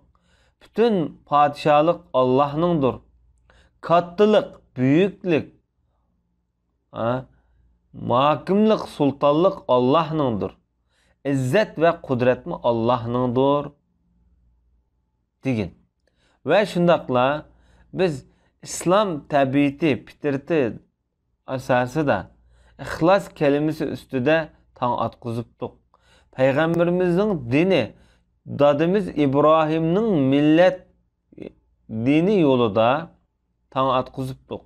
پۈتۈن پادىشاھلىق ئاللاھنىڭدۇر. كاتتىلىق، بۈيۈكلۈك، ھە؟ ماھاكىملىق، سۇلتانلىق ئاللاھنىڭدۇر. ئىززەت ۋە قۇدرەتمۇ ئاللاھنىڭدۇر، دېگىن. ۋە شۇنداقلا بىز ئىسلام تەبىئىتى، پىترىتى ئاساسىدا، ئىخلاس كەلىمىسى ئۈستىدە تاڭ ئاتقۇزۇپتۇق. پەيغەمبىرىمىزنىڭ دىنى، دادىمىز ئىبراھىمنىڭ مىللەت دىنى يولىدا تاڭ ئاتقۇزۇپتۇق.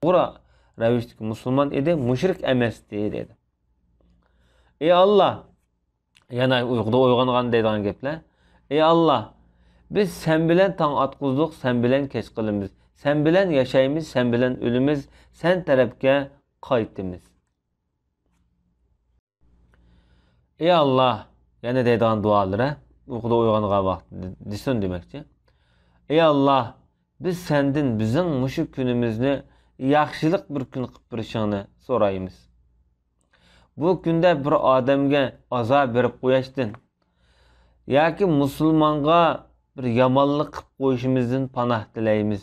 توغرا رەۋىشتىكى مۇسۇلمان ئىدى، مۇشرىك ئەمەستى، دېدى. ئى ئاللا، يەنە ئۇيقۇدا ئويغانغان دەيدىغان گەپلەر. ئى ئاللا، بىز سەن بىلەن تاڭ ئاتقۇزدۇق، سەن بىلەن كەچ قىلىمىز، سەن بىلەن ياشايمىز، سەن بىلەن ئۆلىمىز، سەن تەرەپكە قايتىمىز. ئى ئاللا، يەنە دەيدىغان دۇئالىرى، ئۇيقۇدا ئويغانغان ۋاقىت دېسۇن دېمەكچى. ئى ئاللا، بىز سەندىن بىزنىڭ مۇشۇ كۈنىمىزنى ياخشىلىق بىر كۈن قىلىپ بېرىشىڭنى سورايمىز. بۇ كۈندە بىر ئادەمگە ئازا بېرىپ قوياشتىن ياكى مۇسۇلمانغا بىر يامانلىق قىلىپ قويۇشىمىزدىن پاناھ تىلەيمىز.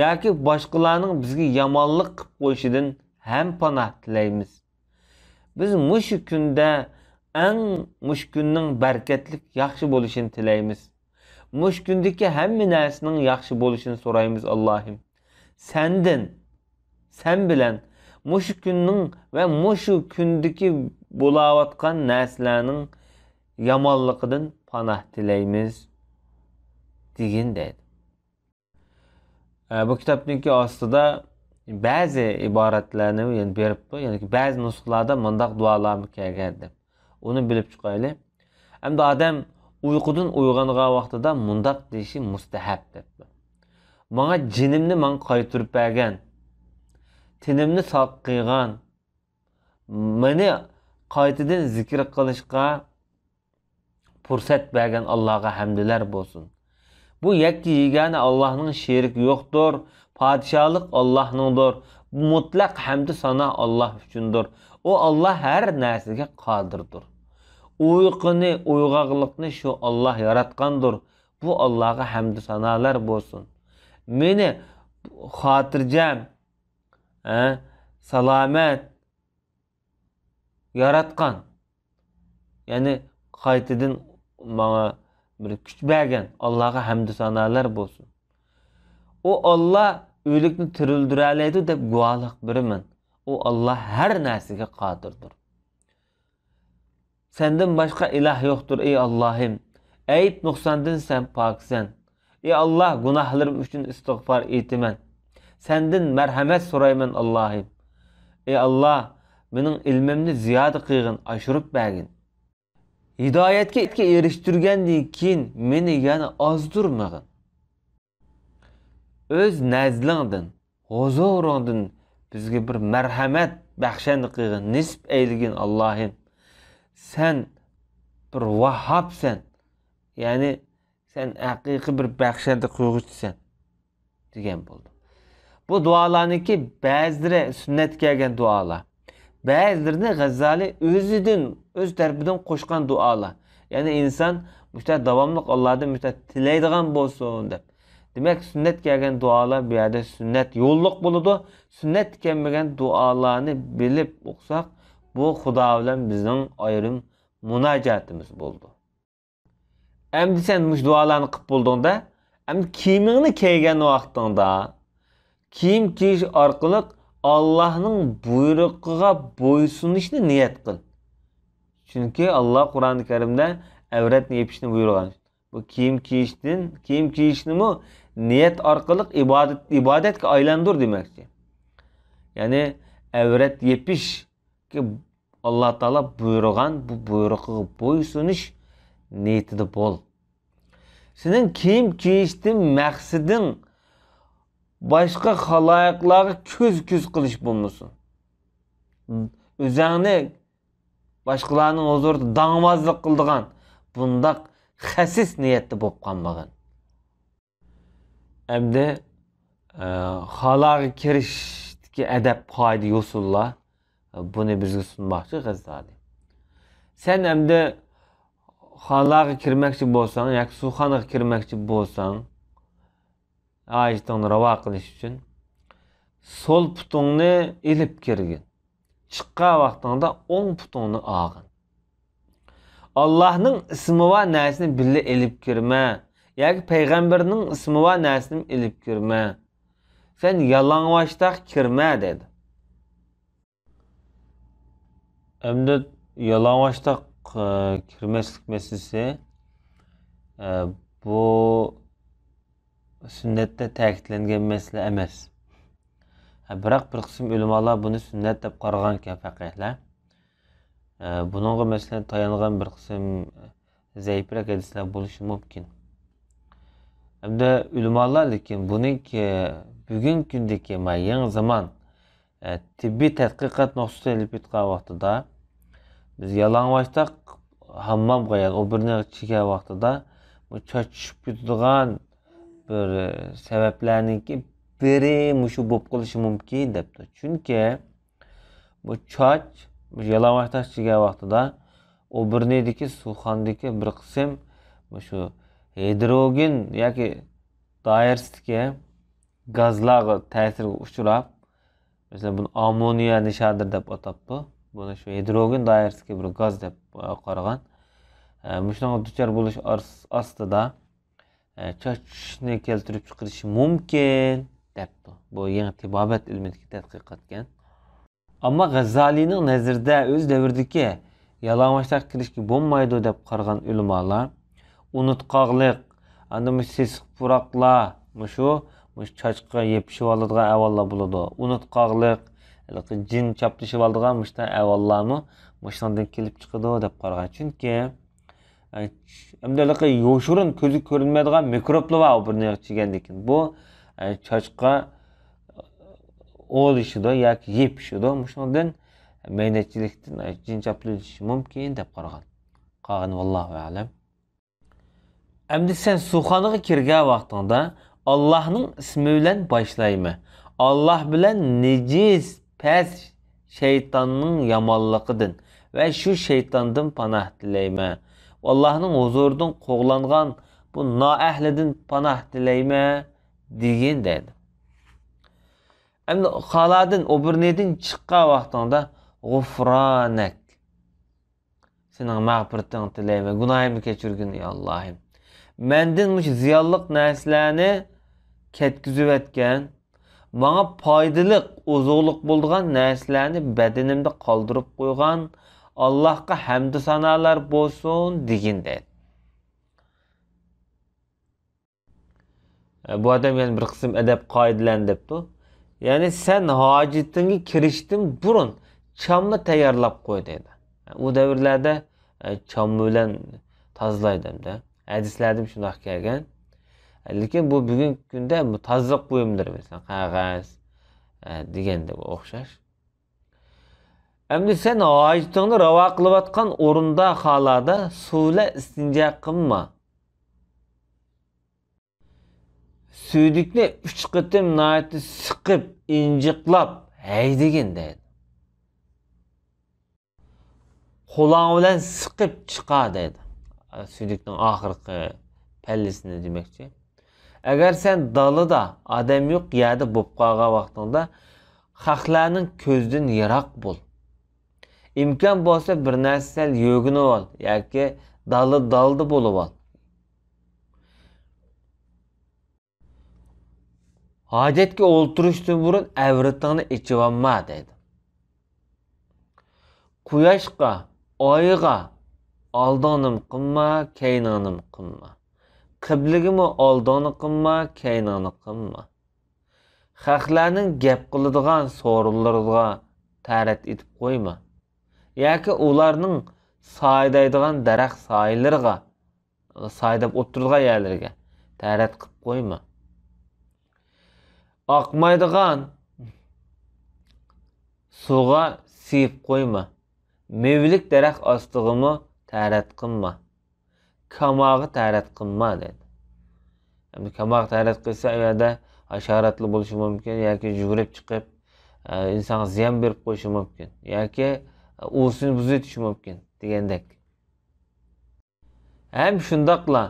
ياكى باشقىلارنىڭ بىزگە يامانلىق قىلىپ قويۇشىدىن ھەم پاناھ تىلەيمىز. بىز مۇشۇ كۈندە ئەڭ، مۇشۇ كۈننىڭ بەرىكەتلىك، ياخشى بولۇشىنى تىلەيمىز. مۇشۇ كۈندىكى ھەممە نەرسىنىڭ ياخشى بولۇشىنى سورايمىز، ئاللاھىم. سەندىن، سەن بىلەن مۇشۇ كۈننىڭ ۋە مۇشۇ كۈندىكى بولاۋاتقان نەرسىلەرنىڭ يامانلىقىدىن پاناھ تىلەيمىز، دېگىن دەيدۇ. ئە، بۇ كىتابنىڭكى ئاستىدا بەزى ئىبارەتلەرنى يەنە بېرىپتۇ، يەنى بەزى نۇسخىلاردا مۇنداق دۇئالارمۇ كەلگەن دەپ، ئۇنى بىلىپ چىقايلى. ئەمدى ئادەم ئۇيقۇدىن ئويغانغان ۋاقتىدا مۇنداق دېيىشى مۇستەھەب دەپتۇ: ماڭا جېنىمنى ماڭا قايتۇرۇپ بەرگەن، تېنىمنى ساق قىلغان، مېنى قايتىدىن زىكىر قىلىشقا پۇرسەت بەرگەن ئاللاغا ھەمدىلەر بولسۇن. بۇ يەككە يېگانە ئاللاھنىڭ شېرىكى يوقتۇر. پادىشاھلىق ئاللاھنىڭدۇر. مۇتلەق ھەمدۇ سانا ئاللاھ ئۈچۈندۇر. ئۇ ئاللاھ ھەر نەرسىگە قادىردۇر. ئۇيقۇنى، ئويغاقلىقنى شۇ ئاللاھ ياراتقاندۇر. بۇ ئاللاغا ھەمدۇ سانالار بولسۇن. مېنى خاتىرجەم، ھە، سالامەت ياراتقان، يەنى قايتىدىن ماڭا بىر كۈچ بەرگەن ئاللاغا ھەمدۇ سانالار بولسۇن. ئۇ ئاللا ئۆلۈكنى تىرىلدۈرەلەيدۇ دەپ گۇۋاھلىق بېرىمەن. ئۇ ئاللا ھەر نەرسىگە قادىردۇر. سەندىن باشقا ئىلاھ يوقتۇر، ئەي ئاللاھىم. ئەيىب نۇقساندىن سەن پاكسەن. ئەي ئاللاھ، گۇناھلىرىم ئۈچۈن ئىستىغپار ئېيتىمەن. سەندىن مەرھەمەت سورايمەن، ئاللاھىم. ئەي ئاللاھ، مېنىڭ ئىلمىمنى زىيادە قىلغىن، ئاشۇرۇپ بەرگىن. ھىدايەتكە ئېرىشتۈرگەندىن كېيىن مېنى يەنە ئازدۇرمىغىن. ئۆز نەزلىڭدىن، ھۇزۇرۇڭدىن بىزگە بىر مەرھەمەت بەخشەندە قىلغىن، نېسىپ ئەيلىگىن، ئاللاھىم. سەن بىر ۋاھھابسەن، يەنى سەن ھەقىقىي بىر بەخشەندە قىلغۇچىسەن، دېگەن بولدى. بۇ دۇئالارنىڭكى بەزىلىرى سۈننەتتە كەلگەن دۇئالار، بەزىلىرىنى غەززالى ئۆزىدىن، ئۆز تەرىپىدىن قوشقان دۇئالار. يەنى ئىنسان مۇشۇنداق داۋاملىق ئاللادىن مۇشۇنداق تىلەيدىغان بولسۇن دەپ. دېمەك، سۈننەتتە كەلگەن دۇئالار بۇ يەردە سۈننەت يوللۇق بولىدۇ. سۈننەتتە كەلمىگەن دۇئالارنى بىلىپ ئوقۇساق، بۇ خۇدا بىلەن بىزنىڭ ئايرىم مۇناجاتىمىز بولىدۇ. ئەمدى سەن مۇشۇ دۇئالارنى قىلىپ بولدۇڭدا، ئەمدى كىيىمىڭنى كىيگەن ۋاقتىڭدا، كىيىم كىيىش ئارقىلىق ئاللاھنىڭ بۇيرۇقىغا بويسۇنۇشنى نىيەت قىل. چۈنكى ئاللاھ قۇرئانى كەرىمدە ئەۋرەتنى يېپىشنى بۇيرۇغان. بۇ كىيىم كىيىشتىن، كىيىم كىيىشنىمۇ نىيەت ئارقىلىق ئىبادەت، ئىبادەتكە ئايلاندۇر دېمەكچى. يەنى ئەۋرەت يېپىش ئاللاھ تائالا بۇيرۇغان بۇ بۇيرۇقىغا بويسۇنۇش نىيىتىدە بول. سېنىڭ كىيىم كىيىشتىن مەقسىتىڭ باشقا خالايىقلارغا كۆز كۆز قىلىش بولمىسۇن. ئۆزۈڭنى باشقىلارنىڭ ھۇزۇرىدا داڭمازلىق قىلىدىغان بۇنداق خەسىس نىيەتتە بولۇپ قالمىغىن. ئەمدى، ئە، خالاغا كىرىشتىكى ئەدەپ، قائىدە، يوسۇنلار، ئە، بۇنى بىزگە سۇنماقچى غەززالى. سەن ئەمدى خالاغا كىرمەكچى بولساڭ ياكى سۇخانىغا كىرمەكچى بولساڭ، ھاجىتىڭنى راۋا قىلىش ئۈچۈن سول پۇتۇڭنى ئېلىپ كىرگىن. چىققان ۋاقتىڭدا ئوڭ پۇتۇڭنى ئالغىن. ئاللاھنىڭ ئىسمى بار نەرسىنى بىللە ئېلىپ كىرمە. ياكى پەيغەمبەرنىڭ ئىسمى بار نەرسىنى ئېلىپ كىرمە. سەن يالىڭاچتاق كىرمە، دەيدۇ. ئەمدى يالىڭاچتاق، ئە، كىرمەسلىك مەسىلىسى، ئە، بۇ سۈننەتتە تەكىتلەنگەن مەسىلە ئەمەس. ھە، بىراق بىر قىسىم ئۆلىمالار بۇنى سۈننەت دەپ قارىغانىكەن، پەقىھلەر. ئە، بۇنىڭغا، مەسىلەن، تايانغان بىر قىسىم زەئىپرەك ھەدىسلەر بولۇشى مۇمكىن. ھەمدە ئۆلىمالار، لېكىن بۇنىڭكى بۈگۈنكى كۈندىكى، ما، يېڭى زامان، ئە، تېببىي تەتقىقات نۇقتىسىدىن ئېلىپ ئېيتقان ۋاقتىدا، بىز يالىڭاچتاق ھاممامغا، يەنى ئوبورنىغا چىگەن ۋاقتىدا، بۇ چاچ چۈشۈپ كېتىدىغان بىر، ئە، سەۋەبلەرنىڭكى بىرى مۇشۇ بولۇپ قېلىشى مۇمكىن، دەپتۇ. چۈنكى بۇ چاچ، مۇشۇ يالىڭاچتاق چىگەن ۋاقتىدا ئوبورنىدىكى سۇخاندىكى بىر قىسىم مۇشۇ ھىدروگېن ياكى دائىرىسىدىكى گازلارغا تەسىرگە ئۇچراپ، مەسىلەن، بۇنى ئاممونىيا نىشادىر دەپ ئاتاپتۇ. بۇنى شۇ ھىدروگېن دائىرىسىدىكى بىر گاز دەپ، ئە، قارىغان. ئە، مۇشۇنىڭغا دۇچار بولۇش ئارس-، ئاستىدا، ئە، چاچ چۈشۈشنى كەلتۈرۈپ چىقىرىشى مۇمكىن، دەپتۇ. بۇ يېڭى تېبابەت ئىلمىدىكى تەتقىقاتكەن. ئەمما غەززالىنىڭ نەزىرىدە ئۆز دەۋرىدىكى يالىڭاچتاق كىرىشكە بولمايدۇ دەپ قارىغان ئۆلىمالار ئۇنتقاقلىق، ئاندىن مۇشۇ سېسىق پۇراقلار، مۇشۇ، مۇشۇ چاچقا يېپىشىۋالىدىغان ئەھۋاللار بولىدۇ. ئۇنتقاقلىق، ھېلىقى جىن چاپلىشىۋالىدىغان مۇشۇنداق ئەھۋاللارمۇ مۇشۇنىڭدىن كېلىپ چىقىدۇ دەپ قارىغان. چۈنكى ئەمدى ھېلىقى يوشۇرۇن كۆزگە كۆرۈنمەيدىغان مىكروبلار بار ئوبورنىغا چىگەندىن كېيىن. بۇ، ئە، چاچقا ئولىشىدۇ ياكى يېپىشىدۇ. مۇشۇنىڭدىن مەينەتچىلىكتىن، ئە، جىن چاپلىشىشى مۇمكىن دەپ قارىغان. قالغىنى ۋاللاھۇ ئەلەم. ئەمدى سەن سۇخانىغا كىرگەن ۋاقتىڭدا، ئاللاھنىڭ ئىسمى بىلەن باشلايمەن. ئاللاھ بىلەن نىجىس، پەس شەيتاننىڭ يامانلىقىدىن ۋە شۇ شەيتاندىن پاناھ تىلەيمەن. ئاللاھنىڭ ھۇزۇرىدىن قوغلانغان بۇ نائەھلىدىن پاناھ تىلەيمەن، دېگىن، دەيدۇ. ئەمدى خالادىن، ئوبورنىدىن چىققان ۋاقتىڭدا، غۇفرانەك، سېنىڭ مەغپىرىتىڭنى تىلەيمەن، گۇناھىمنى كەچۈرگىن، ئى ئاللاھىم. مەندىن مۇشۇ زىيانلىق نەرسىلەرنى كەتكۈزۈۋەتكەن، ماڭا پايدىلىق، ئوزۇقلۇق بولىدىغان نەرسىلەرنى بەدىنىمدە قالدۇرۇپ قويغان ئاللاھقا ھەمدۇ سانالار بولسۇن دېگىن دەيدۇ. بۇ ئادەم يەنە بىر قىسىم ئەدەپ قائىدىلەرنى دەپتۇ. يەنى سەن ھاجىتىڭگە كىرىشتىن بۇرۇن چامما تەييارلاپ قوي دەيدۇ. ئۇ دەۋرلەردە، ئە، چامما بىلەن تازىلايدۇ ئەمدى. ھەدىسلەردىمۇ شۇنداق كەلگەن. لېكىن بۇ بۈگۈنكى كۈندە بۇ تازىلىق بۇيۇملىرى، مەسىلەن، قەغەز، ئە، دېگەندە ئوخشاش. ئەمدى سەن ھاجىتىڭنى راۋا قىلىۋاتقان ئورۇندا، خالادا سۇ بىلەن ئىستىنجا قىلما. سۈيدۈكنى ئۈچ قېتىم ناھايىتى سىقىپ، ئىنجىقلاپ ھەيدىگىن دەيدۇ. قولاڭ بىلەن سىقىپ چىقار دەيدۇ. سۈيدۈكنىڭ ئاخىرقى پەللىسىنى دېمەكچى. ئەگەر سەن دالىدا، ئادەم يوق يەردە بولۇپ قالغان ۋاقتىڭدا، خەقلەرنىڭ كۆزىدىن يىراق بول. ئىمكان بولسا بىر نەرسە سەل يۆگىنىۋال ياكى دالا دالدا بولۇۋال. ھاجەتكە ئولتۇرۇشتىن بۇرۇن ئەۋرىتىڭنى ئېچىۋالما دەيدۇ. قۇياشقا، ئايغا ئالدىڭنىمۇ قىلما، كەينىڭنىمۇ قىلما. قىبلىگىمۇ ئالدىڭنى قىلما، كەينىڭنى قىلما. خەقلەرنىڭ گەپ قىلىدىغان سورۇنلىرىغا تەرەت ئېتىپ قويما. ياكى ئۇلارنىڭ سايىدايدىغان دەرەخ سايىلىرىغا، سايىداپ ئولتۇرىدىغان يەرلىرىگە تەرەت قىلىپ قويما. ئاقمايدىغان سۇغا سىيىپ قويما. مېۋىلىك دەرەخ ئاستىغىمۇ تەرەت قىلما. كاماغا تەرەت قىلما دەيدۇ. ئەمدى كاماغا تەرەت قىلسا، ئۇ يەردە ھاشاراتلار بولۇشى مۇمكىن ياكى يۈگۈرۈپ چىقىپ، ئە، ئىنسانغا زىيان بېرىپ قويۇشى مۇمكىن ياكى، ئە، ئۇۋىسىنى بۇزۇۋېتىشى مۇمكىن دېگەندەك. ھەم شۇنداقلا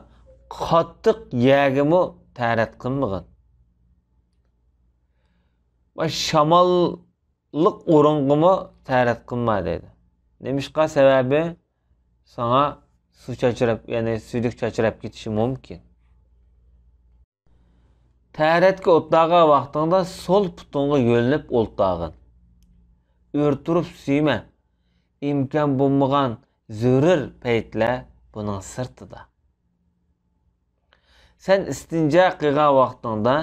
قاتتىق يەرگىمۇ تەرەت قىلمىغىن. ۋە شاماللىق ئورۇنغىمۇ تەرەت قىلما دەيدۇ. نېمىشقا؟ سەۋەبى ساڭا سۇ چاچراپ، يەنى سۈيدۈك چاچراپ كېتىشى مۇمكىن. تەرەتكە ئولتۇرغان ۋاقتىڭدا سول پۇتۇڭغا يۆلىنىپ ئولتۇرغىن. ئۆرە تۇرۇپ سۈيمە. ئىمكان بولمىغان زۆرۈر پەيتلەر بۇنىڭ سىرتىدا. سەن ئىستىنجا قىلغان ۋاقتىڭدا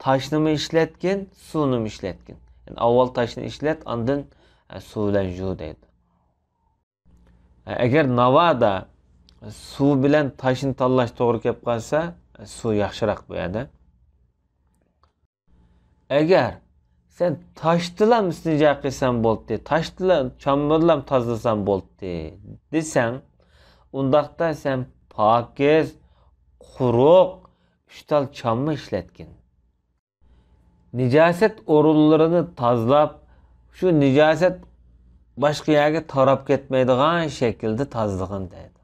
تاشنىمۇ ئىشلەتكىن، سۇنىمۇ ئىشلەتكىن. يەنى ئاۋۋال تاشنى ئىشلەت، ئاندىن، ئە، سۇ بىلەن يۇ دەيدۇ. ئەگەر ناۋادا سۇ بىلەن تاشنى تاللاش توغرا كەپ قالسا، سۇ ياخشىراق بۇ يەردە. ئەگەر سەن تاشتىلام ئىستىنجا قىلسام بولدى، تاشتىلا، چامما بىلەن تازىلىسام بولدى دېسەڭ، ئۇنداقتا سەن پاكىز، قۇرۇق، ئۈچ تال چامما ئىشلەتكىن. نىجاسەت ئورۇنلىرىنى تازىلاپ، شۇ نىجاسەت باشقا يەرگە تاراپ كەتمەيدىغان شەكىلدە تازىلىغىن دەيدۇ.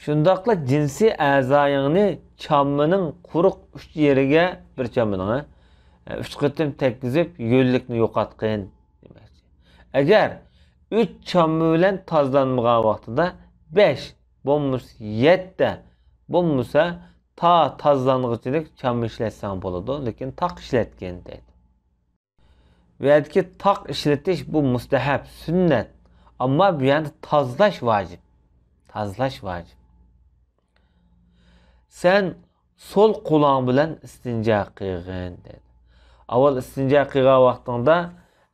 شۇنداقلا جىنسىي ئەزايىڭنى چاممىنىڭ قۇرۇق ئۇچ يېرىگە، بىر چاممىنىڭ، ھە، ئۈچ قېتىم تەگكۈزۈپ يۆلىلىكنى يوقاتقىن دېمەكچى. ئەگەر ئۈچ چامما بىلەن تازىلانمىغان ۋاقتىدا بەش، بولمىسا يەتتە، بولمىسا تا تازىلانغۇچىلىك چامما ئىشلەتسەڭ بولىدۇ، لېكىن تاق ئىشلەتكىن دەيدۇ. بۇ يەردىكى تاق ئىشلىتىش بۇ مۇستەھەب، سۈننەت. ئەمما بۇ يەردە تازىلاش ۋاجىپ. تازىلاش ۋاجىپ. سەن سول قولۇڭ بىلەن ئىستىنجا قىلغىن دەيدۇ. ئاۋۋال ئىستىنجا قىلغان ۋاقتىڭدا،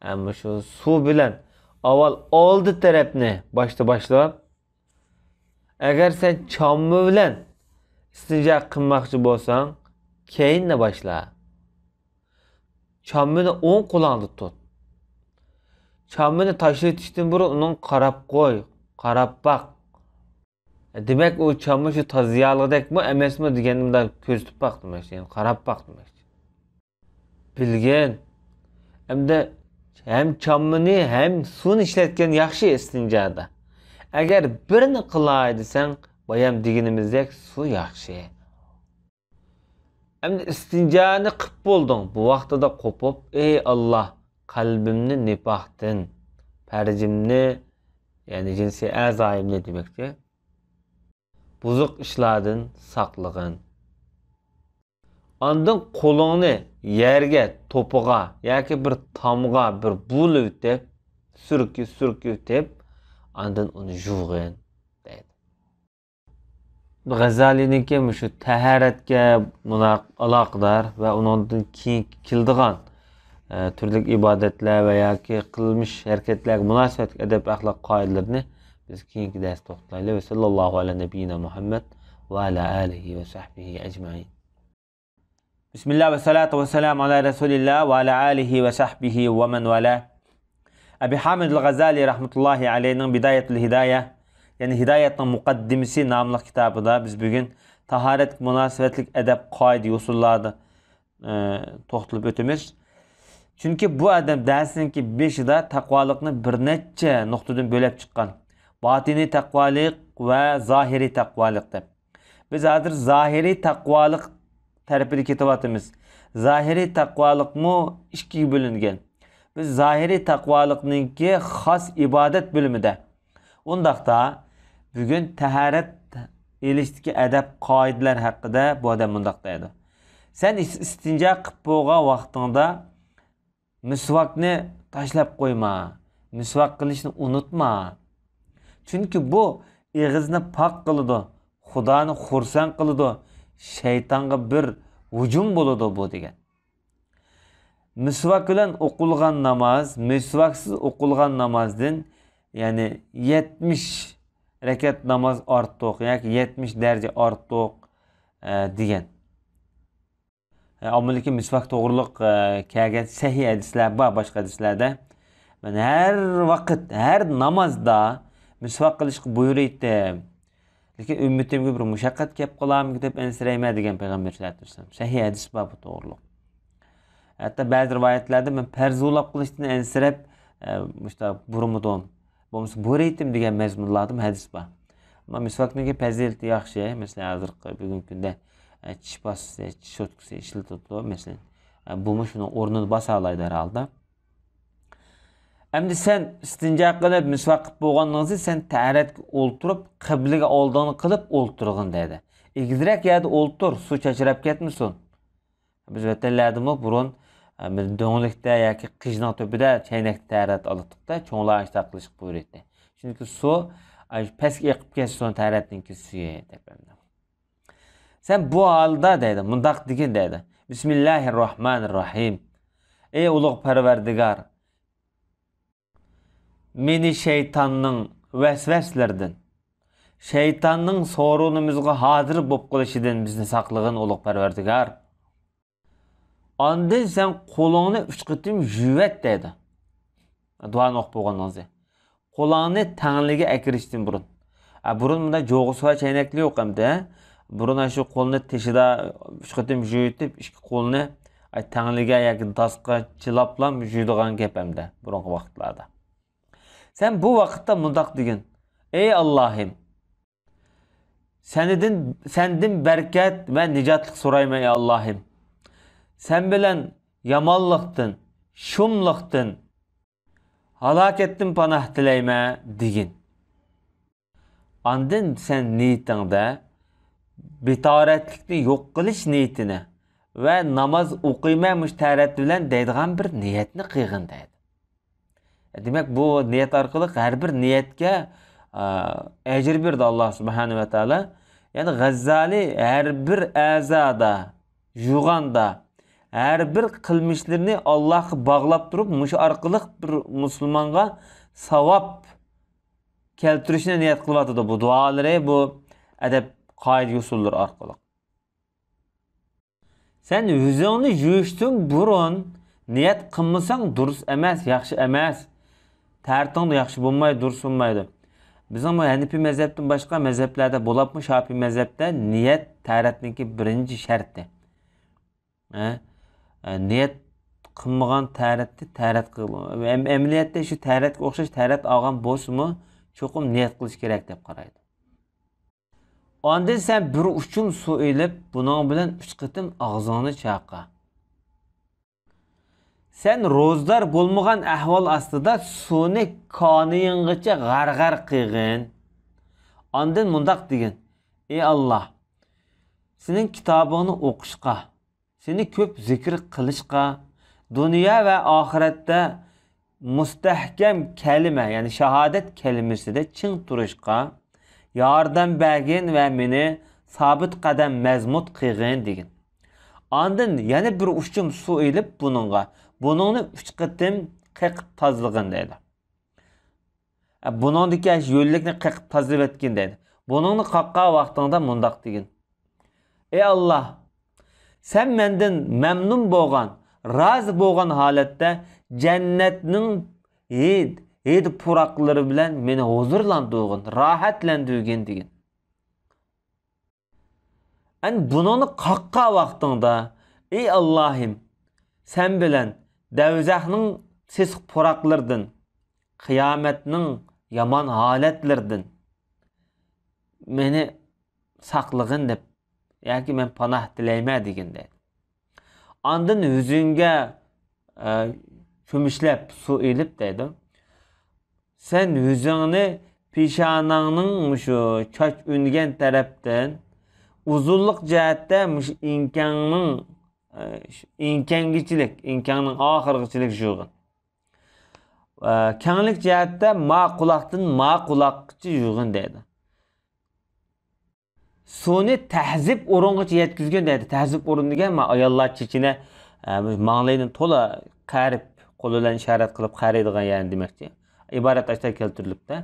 ئە، مۇشۇ سۇ بىلەن ئاۋۋال ئالدى تەرەپنى باشتا باشلاپ، ئەگەر سەن چامما بىلەن ئىستىنجا قىلماقچى بولساڭ، كەينىنى باشلا. چاممىنى ئوڭ قولۇڭدا تۇت. چاممىنى تاشلىۋېتىشتىن بۇرۇن ئۇنىڭغا قاراپ قوي، قاراپ باق. دېمەك، ئۇ چامما شۇ تازىيالىغۇدەكمۇ ئەمەسمۇ دېگەننى مۇنداق كۆزىتىپ باق دېمەكچى، يەنى قاراپ باق دېمەكچى. بىلگىن. ئەمدى ھەم چاممىنى، ھەم سۇنى ئىشلەتكەن ياخشى ئىستىنجادا. ئەگەر بىرنى قىلاي دېسەڭ، بايام دېگىنىمىزدەك سۇ ياخشى. ئەمدى ئىستىنجانى قىپ بولدۇڭ. بۇ ۋاقتىدا قوپۇپ، ئەي ئاللا، قەلبىمنى نىپاقتىن، پەرجىمنى، يەنى جىنسىي ئەزايىمنى دېمەكچى، بۇزۇق ئىشلاردىن ساقلىغىن. ئاندىن قولۇڭنى يەرگە، توپىغا ياكى بىر تامغا بىر بۇلىۋېتىپ، سۈركە، سۈركىۋېتىپ، ئاندىن ئۇنى يۇغىن، دەيدۇ. غەززالىنىڭكى مۇشۇ تەھارەتكە مۇنا-، ئالاقىدار ۋە ئۇنىڭدىن كېيىنكى كېلىدىغان، ئە، تۈرلۈك ئىبادەتلەر ۋە ياكى قىلمىش ھەرىكەتلەرگە مۇناسىۋەتلىك ئەدەپ ئەخلاق قائىدىلىرىنى بىز كېيىنكى دەرستە توختىلايلى. ۋە ساللاللاھۇ ئەلە نەبىييىنا مۇھەممەد ۋە ئەلە ئالىھى ۋە سەھبىھى ئەجمەئىن. بىسمىللا ۋە سالاتۇ ۋە سالامۇ ئالا رەسۇلىللا ۋە ئالا ئالىھى ۋە سەھبىھى ۋە مەن ۋالا. ئەبى ھامىد ئەل غەززالى رەھمەتۇللاھى ئەلەيھنىڭ بىدايەتۇل ھىدايە، يەنى ھىدايەتنىڭ مۇقەددىمىسى ناملىق كىتابىدا بىز بۈگۈن تاھارەتكە مۇناسىۋەتلىك ئەدەپ قائىدە ئۇسۇللاردا، ئە، توختىلىپ ئۆتىمىز. چۈنكى بۇ ئادەم دەرسنىڭكى بېشىدا تەقۋالىقنى بىر نەچچە نۇقتىدىن بۆلۈپ چىققان. باتىنىي تەقۋالىق ۋە زاھىرىي تەقۋالىق دەپ. بىز ھازىر زاھىرىي تەقۋالىق تەرىپىدە كېتىۋاتىمىز. زاھىرىي تەقۋالىقمۇ ئىككىگە بۆلۈنگەن. بىز زاھىرىي تەقۋالىقنىڭكى خاس ئىبادەت بۆلۈمىدە. ئۇنداقتا، بۈگۈن تەھارەت ئېلىشتىكى ئەدەپ قائىدىلەر ھەققىدە بۇ ئادەم مۇنداق دەيدۇ. سەن ئىس-، ئىستىنجا قىپ بولغان ۋاقتىڭدا مىسۋاكنى تاشلاپ قويما. مىسۋاك قىلىشنى ئۇنتۇما. چۈنكى بۇ ئېغىزنى پاك قىلىدۇ، خۇدانى خۇرسەن قىلىدۇ، شەيتانغا بىر ھۇجۇم بولىدۇ بۇ دېگەن. مىسۋاك بىلەن ئوقۇلغان ناماز، مىسۋاكسىز ئوقۇلغان نامازدىن، يەنى يەتمىش رەكەت ناماز ئارتۇق ياكى يەتمىش دەرىجە ئارتۇق، ئە، دېگەن. ئە، ئاممىلىكى مىسۋاك توغرۇلۇق، ئە، كەلگەن سەھىھ ھەدىسلەر بار، باشقا ھەدىسلەردە. مەن ھەر ۋاقىت، ھەر نامازدا مىسۋاك قىلىشقا بۇيرۇيتتىم. لېكىن ئۈممىتىمگە بىر مۇشەققەت كەپ قالارمىكىن دەپ ئەنسىرەيمەن دېگەن پەيغەمبەر سەللەللاھۇ ئەلەيھى ۋەسەللەم. سەھىھ ھەدىس بار بۇ توغرۇلۇق. ھەتتا بەزى رىۋايەتلەردە مەن پەرز ئۇلاپ قىلىشتىن ئەنسىرەپ، ئە، مۇشتا بۇرمىدىم. بولمىسا بۇرىيتتىم دېگەن مەزمۇنلاردىمۇ ھەدىس بار. ئەمما مىسۋاكنىڭكى پەزىلىتى ياخشى. مەسىلەن، ھازىرقى بۈگۈنكى كۈندە، ئە، چىش پاستىسى، چىش شوتكىسى ئىشلىتىلىدۇ. مەسىلەن، ئە، بۇمۇ شۇنىڭ ئورنىنى باسالايدۇ ھەر ھالدا. ئەمدى سەن ئىستىنجا قىلىپ، مىسۋاك قىلىپ بولغاندىن كېيىن سەن تەھارەتكە ئولتۇرۇپ، قىبلىگە ئالدىڭنى قىلىپ ئولتۇرغىن دەيدۇ. ئېگىزرەك يەردە ئولتۇر، سۇ چاچراپ كەتمىسۇن. بىز ۋەتەنلەردىمۇ بۇرۇن، ئە، بىز دۆڭلۈكتە ياكى قىژنىڭ تۆپىدە چەينەكتە تەھارەت ئالاتتۇق-دە، چوڭلار ئاشۇنداق قىلىشقا بۇيرۇيتتى. چۈنكى سۇ، ئە، پەسكە ئېقىپ كەتسۇن تەھارەتنىڭكى سۈيى دەپ. سەن بۇ ھالدا دەيدۇ، مۇنداق دېگىن دەيدۇ. بىسمىللاھىر راھمانىر راھىم. ئەي ئۇلۇغ پەرۋەردىگار، مېنى شەيتاننىڭ ۋەسۋەسىلىرىدىن، شەيتاننىڭ سورۇنىمىزغا ھازىر بولۇپ قېلىشىدىن بىزنى ساقلىغىن، ئۇلۇغ پەرۋەردىگار. ئاندىن سەن قولۇڭنى ئۈچ قېتىم يۇيۇۋەت دەيدۇ. دۇئانى ئوقۇپ بولغاندىن كېيىن. قولۇڭنى تەڭلىگە ئەكىرىشتىن بۇرۇن. ئە، بۇرۇن مۇنداق جوغىسى بار چەينەكلەر يوق ئەمدى. بۇرۇن شۇ قولنى تېشىدا ئۈچ قېتىم يۇيۇۋېتىپ، ئىككى قولنى، ئاي، تەڭلىگە ياكى داسقا چىلاپلا يۇيىدىغان گەپ ئەمدى بۇرۇنقى ۋاقىتلاردا. سەن بۇ ۋاقىتتا مۇنداق دېگىن: ئەي ئاللاھىم، سەندىن، سەندىن بەرىكەت ۋە نىجاتلىق سورايمەن، ئەي ئاللاھىم. سەن بىلەن يامانلىقتىن، شۇملۇقتىن، ھالاكەتتىن پاناھ تىلەيمەن دېگىن. ئاندىن سەن نىيىتىڭدە بىتارەتلىكنى يوق قىلىش نىيىتىنى ۋە ناماز ئوقۇيمەن مۇشۇ تەھارەت بىلەن دەيدىغان بىر نىيەتنى قىلغىن دەيدۇ. دېمەك، بۇ نىيەت ئارقىلىق ھەر بىر نىيەتكە، ئە، ئەجىر بېرىدۇ ئاللا سۇبھانەھۇ ۋە تائالا. يەنى غەززالى ھەر بىر ئەزادا، يۇغاندا، ھەر بىر قىلمىشلىرىنى ئاللاغا باغلاپ تۇرۇپ، مۇشۇ ئارقىلىق بىر مۇسۇلمانغا ساۋاب كەلتۈرۈشنى نىيەت قىلىۋاتىدۇ. بۇ دۇئالىرى، بۇ ئەدەپ قائىدە-يوسۇنلىرى ئارقىلىق. سەن يۈزۈڭنى يۇيۇشتىن بۇرۇن نىيەت قىلمىساڭ دۇرۇس ئەمەس، ياخشى ئەمەس. تەرىتىڭدە ياخشى بولمايدۇ، دۇرۇس بولمايدۇ. بىزنىڭ بۇ ھەنىپىي مەزھەپتىن باشقا مەزھەپلەردە، بولۇپمۇ شاپىي مەزھەپتە نىيەت تەرەتنىڭكى بىرىنچى شەرتى. ھە؟ ھە، نىيەت قىلمىغان تەرەتتە تەرەت قىل-، ئەم-، ئەمەلىيەتتە شۇ تەرەتكە ئوخشاش تەرەت ئالغان بولسىمۇ، چوقۇم نىيەت قىلىش كېرەك دەپ قارايدۇ. ئاندىن سەن بىر ئۇچۇم سۇ ئېلىپ، بۇنىڭ بىلەن ئۈچ قېتىم ئاغزىڭنى چاقا. سەن روزدار بولمىغان ئەھۋال ئاستىدا سۇنى كانىيىڭغىچە غەرغەر قىلغىن. ئاندىن مۇنداق دېگىن: ئى ئاللا، سېنىڭ كىتابىڭنى ئوقۇشقا، سېنى كۆپ زىكىر قىلىشقا، دۇنيا ۋە ئاخىرەتتە مۇستەھكەم كەلىمە، يەنى شاھادەت كەلىمىسىدە چىڭ تۇرۇشقا ياردەم بەرگىن ۋە مېنى سابىت قەدەم مەزمۇت قىلغىن دېگىن. ئاندىن يەنە بىر ئۇچۇم سۇ ئېلىپ بۇنىڭغا، بۇنىڭنى ئۈچ قېتىم قېقىپ تازىلىغىن دەيدۇ. ئە، بۇنىڭدىكى ئاشۇ يۆللۈكنى قېقىپ تازىلىۋەتكىن دەيدۇ. بۇنىڭنى قاققان ۋاقتىڭدا مۇنداق دېگىن: ئەي ئاللا، سەن مەندىن مەمنۇن بولغان، رازى بولغان ھالەتتە جەننەتنىڭ ھىد، ھىد پۇراقلىرى بىلەن مېنى ھۇزۇرلاندۇرغىن، راھەتلەندۈرگىن دېگىن. ئەنە بۇنىڭنى قاققان ۋاقتىڭدا، ئەي ئاللاھىم، سەن بىلەن دەۋزەخنىڭ سېسىق پۇراقلىرىدىن، قىيامەتنىڭ يامان ھالەتلىرىدىن مېنى ساقلىغىن دەپ، ياكى مەن پاناھ تىلەيمەن دېگىن دەيدۇ. ئاندىن يۈزۈڭگە، ئە، چۆمۈچلەپ سۇ ئېلىپ دەيدۇ. سەن يۈزۈڭنى پېشانەڭنىڭ مۇشۇ چاچ ئۈنگەن تەرەپتىن، ئۇزۇنلۇق جەھەتتە مۇشۇ ئېڭىكەڭنىڭ، ئە، ئېڭىكەڭگىچىلىك، ئېڭىكەڭنىڭ ئاخىرىغىچىلىك يۇغىن. ئە، كەڭلىك جەھەتتە ما قۇلاقتىن ما قۇلاققىچە يۇغىن دەيدۇ. سۇنى تەھزىپ ئورۇنغىچە يەتكۈزگىن دەيدۇ. تەھزىپ ئورۇن دېگەن، ما، ئاياللار چېچىنى، ئە، ماڭلىيىنى تولا قەرىپ، قولى بىلەن ئىشارەت قىلىپ قەرىيدىغان يەرنى دېمەكچى. ئىبارەت ئاشۇنداق كەلتۈرۈلۈپتۇ.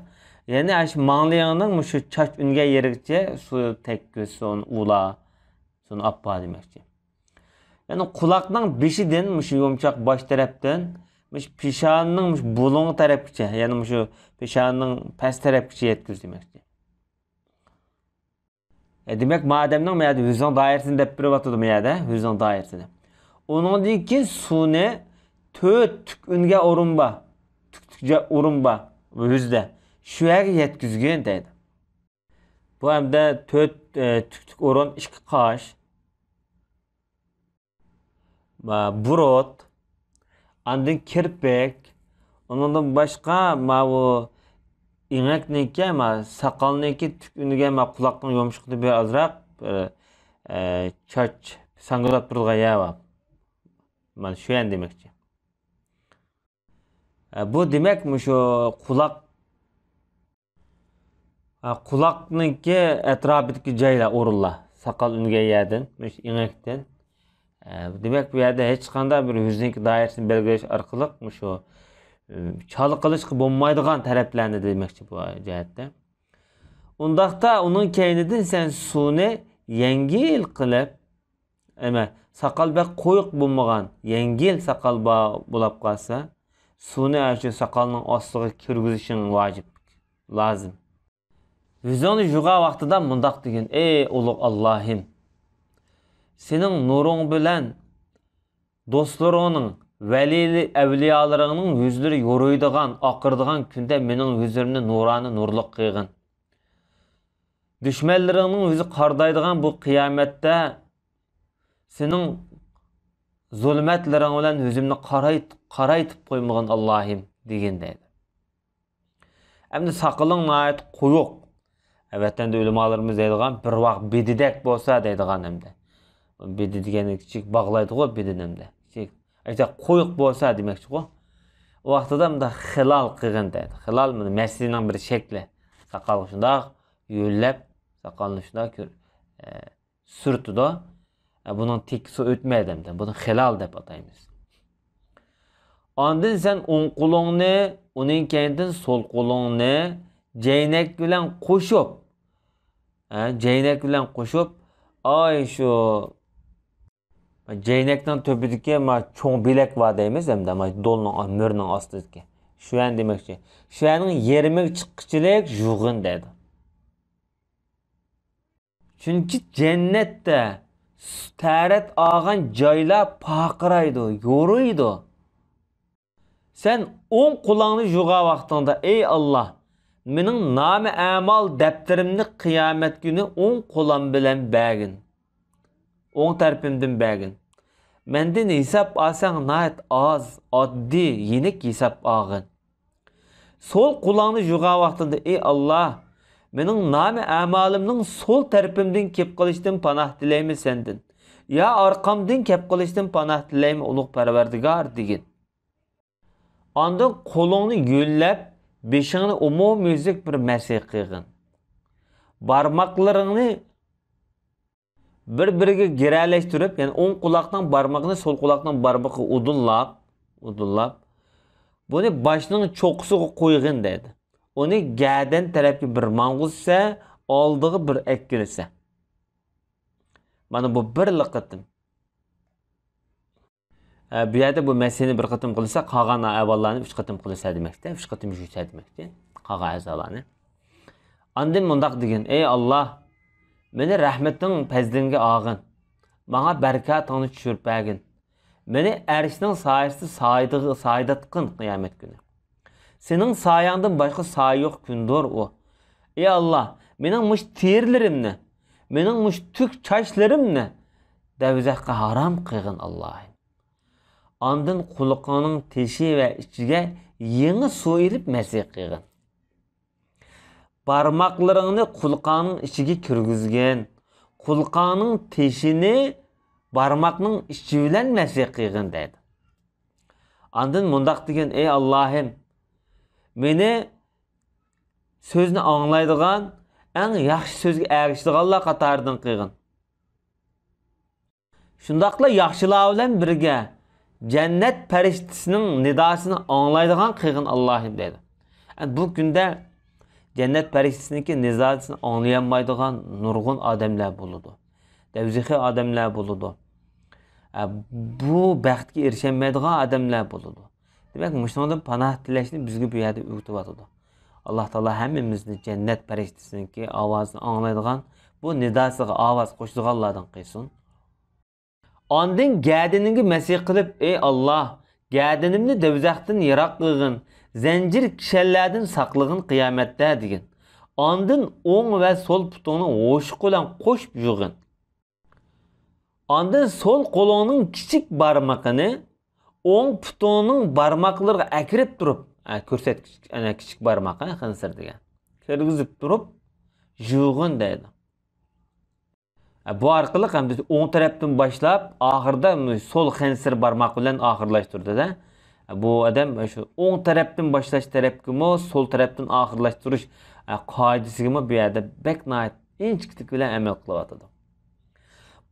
يەنى ئاشۇ ماڭلىيىڭنىڭ مۇشۇ چاچ ئۈنگەن يېرىگىچە سۇ تەگكۈز، سۇنى ئۇلا، سۇنى ئاپپا دېمەكچى. يەنى قۇلاقنىڭ بېشىدىن مۇشۇ يۇمشاق باش تەرەپتىن، مۇشۇ پېشانىنىڭ مۇشۇ بۇلۇڭى تەرەپكىچە، يەنى مۇشۇ پېشانىنىڭ پەس تەرەپكىچە يەتكۈز دېمەكچى. ئە، دېمەك، ما ئادەمنىڭ ما يەردە يۈزىنىڭ دائىرىسىنى دەپ بېرىۋاتىدۇ، ما يەردە يۈزىنىڭ دائىرىسىنى. ئۇنىڭدىن كېيىن سۇنى تۆت تۈك ئۈنگەن ئورۇن بار. تۈك تۈك جا-، ئورۇن بار يۈزدە. شۇ يەرگە يەتكۈزگىن دەيدۇ. بۇ ئەمدى تۆت، ئە، تۈك تۈك ئورۇن، ئىككى قاش. ما، بۇرۇت، ئاندىن كىرپىك، ئۇنىڭدىن باشقا ماۋۇ ئېڭەكنىڭكى، ما، ساقالنىڭكى تۈك ئۈنىگە، ما، قۇلاقنىڭ يومشىقىدا بىر ئازراق، بىر، ئە، چاچ ساڭگىلاپ تۇرىدىغان يەر بار. مانا شۇ يەرنى دېمەكچى. ئە، بۇ دېمەك مۇشۇ قۇلاق، ئە، قۇلاقنىڭكى ئەتراپىدىكى جايلار، ئورۇنلار، ساقال ئۈنگەن يەردىن، مۇشۇ ئېڭەكتىن. ئە، دېمەك، بۇ يەردە ھېچقانداق بىر يۈزنىڭكى دائىرىسىنى بەلگىلەش ئارقىلىق مۇشۇ، ئە، چالا قىلىشقا بولمايدىغان تەرەپلەرنى دېمەكچى بۇ جەھەتتە. ئۇنداقتا ئۇنىڭ كەينىدىن سەن سۇنى يەڭگىل قىلىپ، ئەمە، ساقال بەك قويۇق بولمىغان، يەڭگىل ساقال بار بولاپ قالسا، سۇنى ئاشۇ ساقالنىڭ ئاستىغا كىرگۈزۈشىڭ ۋاجىپ، لازىم. يۈزۈڭنى يۇغان ۋاقتىدا مۇنداق دېگىن: ئەي ئۇلۇغ ئاللاھىم! سېنىڭ نۇرۇڭ بىلەن دوستلىرىڭنىڭ، ۋەلىي ئەۋلىيالىرىڭنىڭ يۈزلىرى يورۇيدىغان، ئاقىرىدىغان كۈندە مېنىڭ يۈزلىرىمنى نۇرانە نۇرلۇق قىلغىن. دۈشمەنلىرىڭنىڭ يۈزى قارىدايدىغان بۇ قىيامەتتە سېنىڭ زۇلمەتلىرىڭ بىلەن يۈزۈمنى قارايت-، قارايتىپ قويمىغىن، ئاللاھىم، دېگىن دەيدۇ. ئەمدى ساقىلىڭ ناھايىتى قويۇق. ۋەتەندە ئۆلىمالىرىمىز دەيدىغان، بىر ۋاق بېدىدەك بولسا دەيدىغان ئەمدى. بېدە دېگەن كىچىك باغلايدىغۇ بېدىنى ئەمدى. كىچىك، ئەگەر قويۇق بولسا دېمەكچىغۇ. ئۇ ۋاقتىدا مۇنداق خىلال قىلغىن دەيدۇ. خىلال مانا مەسىنىڭ بىر شەكلى. ساقالغا شۇنداق يۆلەپ، ساقالنى شۇنداق كۆر-، ئە، سۈرتىدۇ. ئە، بۇنىڭ تېكىسى ئۆتمەيدۇ ئەمدى. بۇنى خىلال دەپ ئاتايمىز. ئاندىن سەن ئوڭ قولۇڭنى، ئۇنىڭ كەينىدىن سول قولۇڭنى جەينەك بىلەن قوشۇپ، ھە، جەينەك بىلەن قوشۇپ، ئاي شۇ جەينەكنىڭ تۆپىدىكى ما چوڭ بىلەك بار دەيمىز ئەمدى، ما دولنىڭ، مۆرنىڭ ئاستىدىكى. شۇ يەرنى دېمەكچى. شۇ يەرنىڭ يېرىمىگە چىققۇچىلىك يۇغىن دەيدۇ. چۈنكى جەننەتتە تەرەت ئالغان جايلار پارقىرايدۇ، يورۇيدۇ. سەن ئوڭ قولۇڭنى يۇغان ۋاقتىڭدا، ئەي ئاللا، مېنىڭ نامە ئەمال دەپتىرىمنى قىيامەت كۈنى ئوڭ قولۇم بىلەن بەرگىن. ئوڭ تەرىپىمدىن بەرگىن. مەندىن ھېساب ئالساڭ ناھايىتى ئاز، ئاددىي، يېنىك ھېساب ئالغىن. سول قولۇڭنى يۇغان ۋاقتىڭدا، ئى ئاللا، مېنىڭ نامە ئەمالىمنىڭ سول تەرىپىمدىن كېلىپ قېلىشىدىن پاناھ تىلەيمەن سەندىن. يا ئارقامدىن كەپ قېلىشىدىن پاناھ تىلەيمەن، ئۇلۇغ پەرۋەردىگار، دېگىن. ئاندىن قولۇڭنى يۆلەپ، بېشىڭنى ئومۇميۈزلۈك بىر مەسىھ قىلغىن. بارماقلىرىڭنى بىر-بىرىگە گىرەلەشتۈرۈپ، يەنى ئوڭ قۇلاقنىڭ بارمىقىنى سول قۇلاقنىڭ بارمىقىغا ئۇدۇللاپ، ئۇدۇللاپ، بۇنى باشنىڭ چوققىسىغا قويغىن دەيدۇ. ئۇنى گەدەن تەرەپكە بىر ماڭغۇزسە، ئالدىغا بىر ئەككۈرسە. مانا بۇ بىرلا قېتىم. ئە، بۇ يەردە بۇ مەسىھنى بىر قېتىم قىلسا، قالغان ئەھۋاللارنى ئۈچ قېتىم قىلسا دېمەكتە، ئۈچ قېتىم يۇيسا دېمەكتە، قالغان ئەزالارنى. ئاندىن مۇنداق دېگىن: «ئەي ئاللا، مېنى رەھمىتىڭ پەزلىڭگە ئالغىن، ماڭا بەرىكاتىڭنى چۈشۈرۈپ بەرگىن، مېنى ئەرشنىڭ سايىسىدا سايىدىغ-، سايىداتقىن قىيامەت كۈنى. سېنىڭ سايەڭدىن باشقا سايە يوق كۈندۇر ئۇ. ئەي ئاللا، مېنىڭ مۇشۇ تېرىلىرىمنى، مېنىڭ مۇشۇ تۈك چاچلىرىمنى دەۋزەخكە ھارام قىلغىن ئاللاھىم. ئاندىن قۇلىقىڭنىڭ تېشى ۋە ئىچىگە يېڭى سۇ ئېلىپ مەسىھ قىلغىن. بارماقلىرىڭنى قۇلىقىڭنىڭ ئىچىگە كىرگۈزگىن، قۇلىقىڭنىڭ تېشىنى بارماقنىڭ ئىچى بىلەن مەسىھ قىلغىن» دەيدۇ. ئاندىن مۇنداق دېگىن: «ئەي ئاللاھىم، مېنى سۆزنى ئاڭلايدىغان، ئەڭ ياخشى سۆزگە ئەگىشىدىغانلار قاتارىدىن قىلغىن. شۇنداقلا ياخشىلار بىلەن بىرگە جەننەت پەرىشتىسىنىڭ نىداسىنى ئاڭلايدىغان قىلغىن ئاللاھىم» دەيدۇ. ئەنە بۇ كۈندە جەننەت پەرىشتىسىنىڭكى نىداسىنى ئاڭلىيالمايدىغان نۇرغۇن ئادەملەر بولىدۇ. دەۋزىخىي ئادەملەر بولىدۇ. ئە، بۇ بەختكە ئېرىشەلمەيدىغان ئادەملەر بولىدۇ. دېمەك، مۇشۇنىڭدىن پاناھ تىلەشنى بىزگە بۇ يەردە ئۆگىتىۋاتىدۇ. ئاللا تائالا ھەممىمىزنى جەننەت پەرىشتىسىنىڭكى ئاۋازىنى ئاڭلايدىغان، بۇ نىداسىغا ئاۋاز قوشىدىغانلاردىن قىلسۇن. ئاندىن گەدىنىڭگە مەسىھ قىلىپ: «ئەي ئاللا، گەدىنىمنى دەۋزەختىن يىراق قىلغىن، زەنجىر كىشەنلەردىن ساقلىغىن قىيامەتتە» دېگىن. ئاندىن ئوڭ ۋە سول پۇتۇڭنى ھوشۇق بىلەن قوشۇپ يۇغىن. ئاندىن سول قولۇڭنىڭ كىچىك بارمىقىنى ئوڭ پۇتۇڭنىڭ بارماقلىرىغا ئەكىرىپ تۇرۇپ، ھە، كۆرسەتكۈچ، ئەنە كىچىك بارماق، ھە، خىنزىر دېگەن. كىرگۈزۈپ تۇرۇپ يۇغىن دەيدۇ. ھە، بۇ ئارقىلىق ھەم ئوڭ تەرەپتىن باشلاپ، ئاخىرىدا سول خىنزىر بارماق بىلەن ئاخىرلاشتۇردى-دە. ھە، بۇ ئادەم شۇ ئوڭ تەرەپتىن باشلاش تەرەپكىمۇ، سول تەرەپتىن ئاخىرلاشتۇرۇش، ھە، قائىدىسىگىمۇ بۇ يەردە بەك ناھايىتى ئىنچىكىلىك بىلەن ئەمەل قىلىۋاتىدۇ.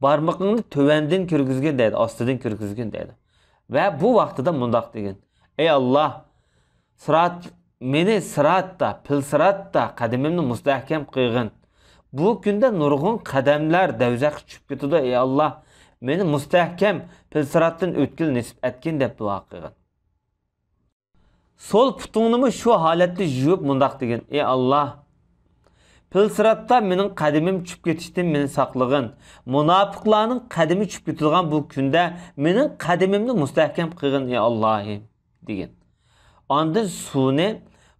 بارمىقىڭنى تۆۋەندىن كىرگۈزگىن دەيدۇ، ئاستىدىن كىرگۈزگىن دەيدۇ. ۋە بۇ ۋاقتىدا مۇنداق دېگىن: «ئەي ئاللا، سىرات، مېنى سىراتتا، پىل سىراتتا قەدىمىمنى مۇستەھكەم قىلغىن. بۇ كۈندە نۇرغۇن قەدەملەر دەۋزەخكە چۈشۈپ كېتىدۇ، ئەي ئاللا، مېنى مۇستەھكەم پىل سىراتتىن ئۆتكىلى نېسىپ ئەتكىن» دەپ دۇئا قىلغىن. سول پۇتۇڭنىمۇ شۇ ھالەتتە يۇيۇپ مۇنداق دېگىن: «ئى ئاللا، پىلسىراتتا مېنىڭ قەدىمىم چۈشۈپ كېتىشتىن مېنى ساقلىغىن. مۇناپىقلارنىڭ قەدىمى چۈشۈپ كېتىدىغان بۇ كۈندە مېنىڭ قەدىمىمنى مۇستەھكەم قىلغىن، ئى ئاللاھىم» دېگىن. ئاندىن سۇنى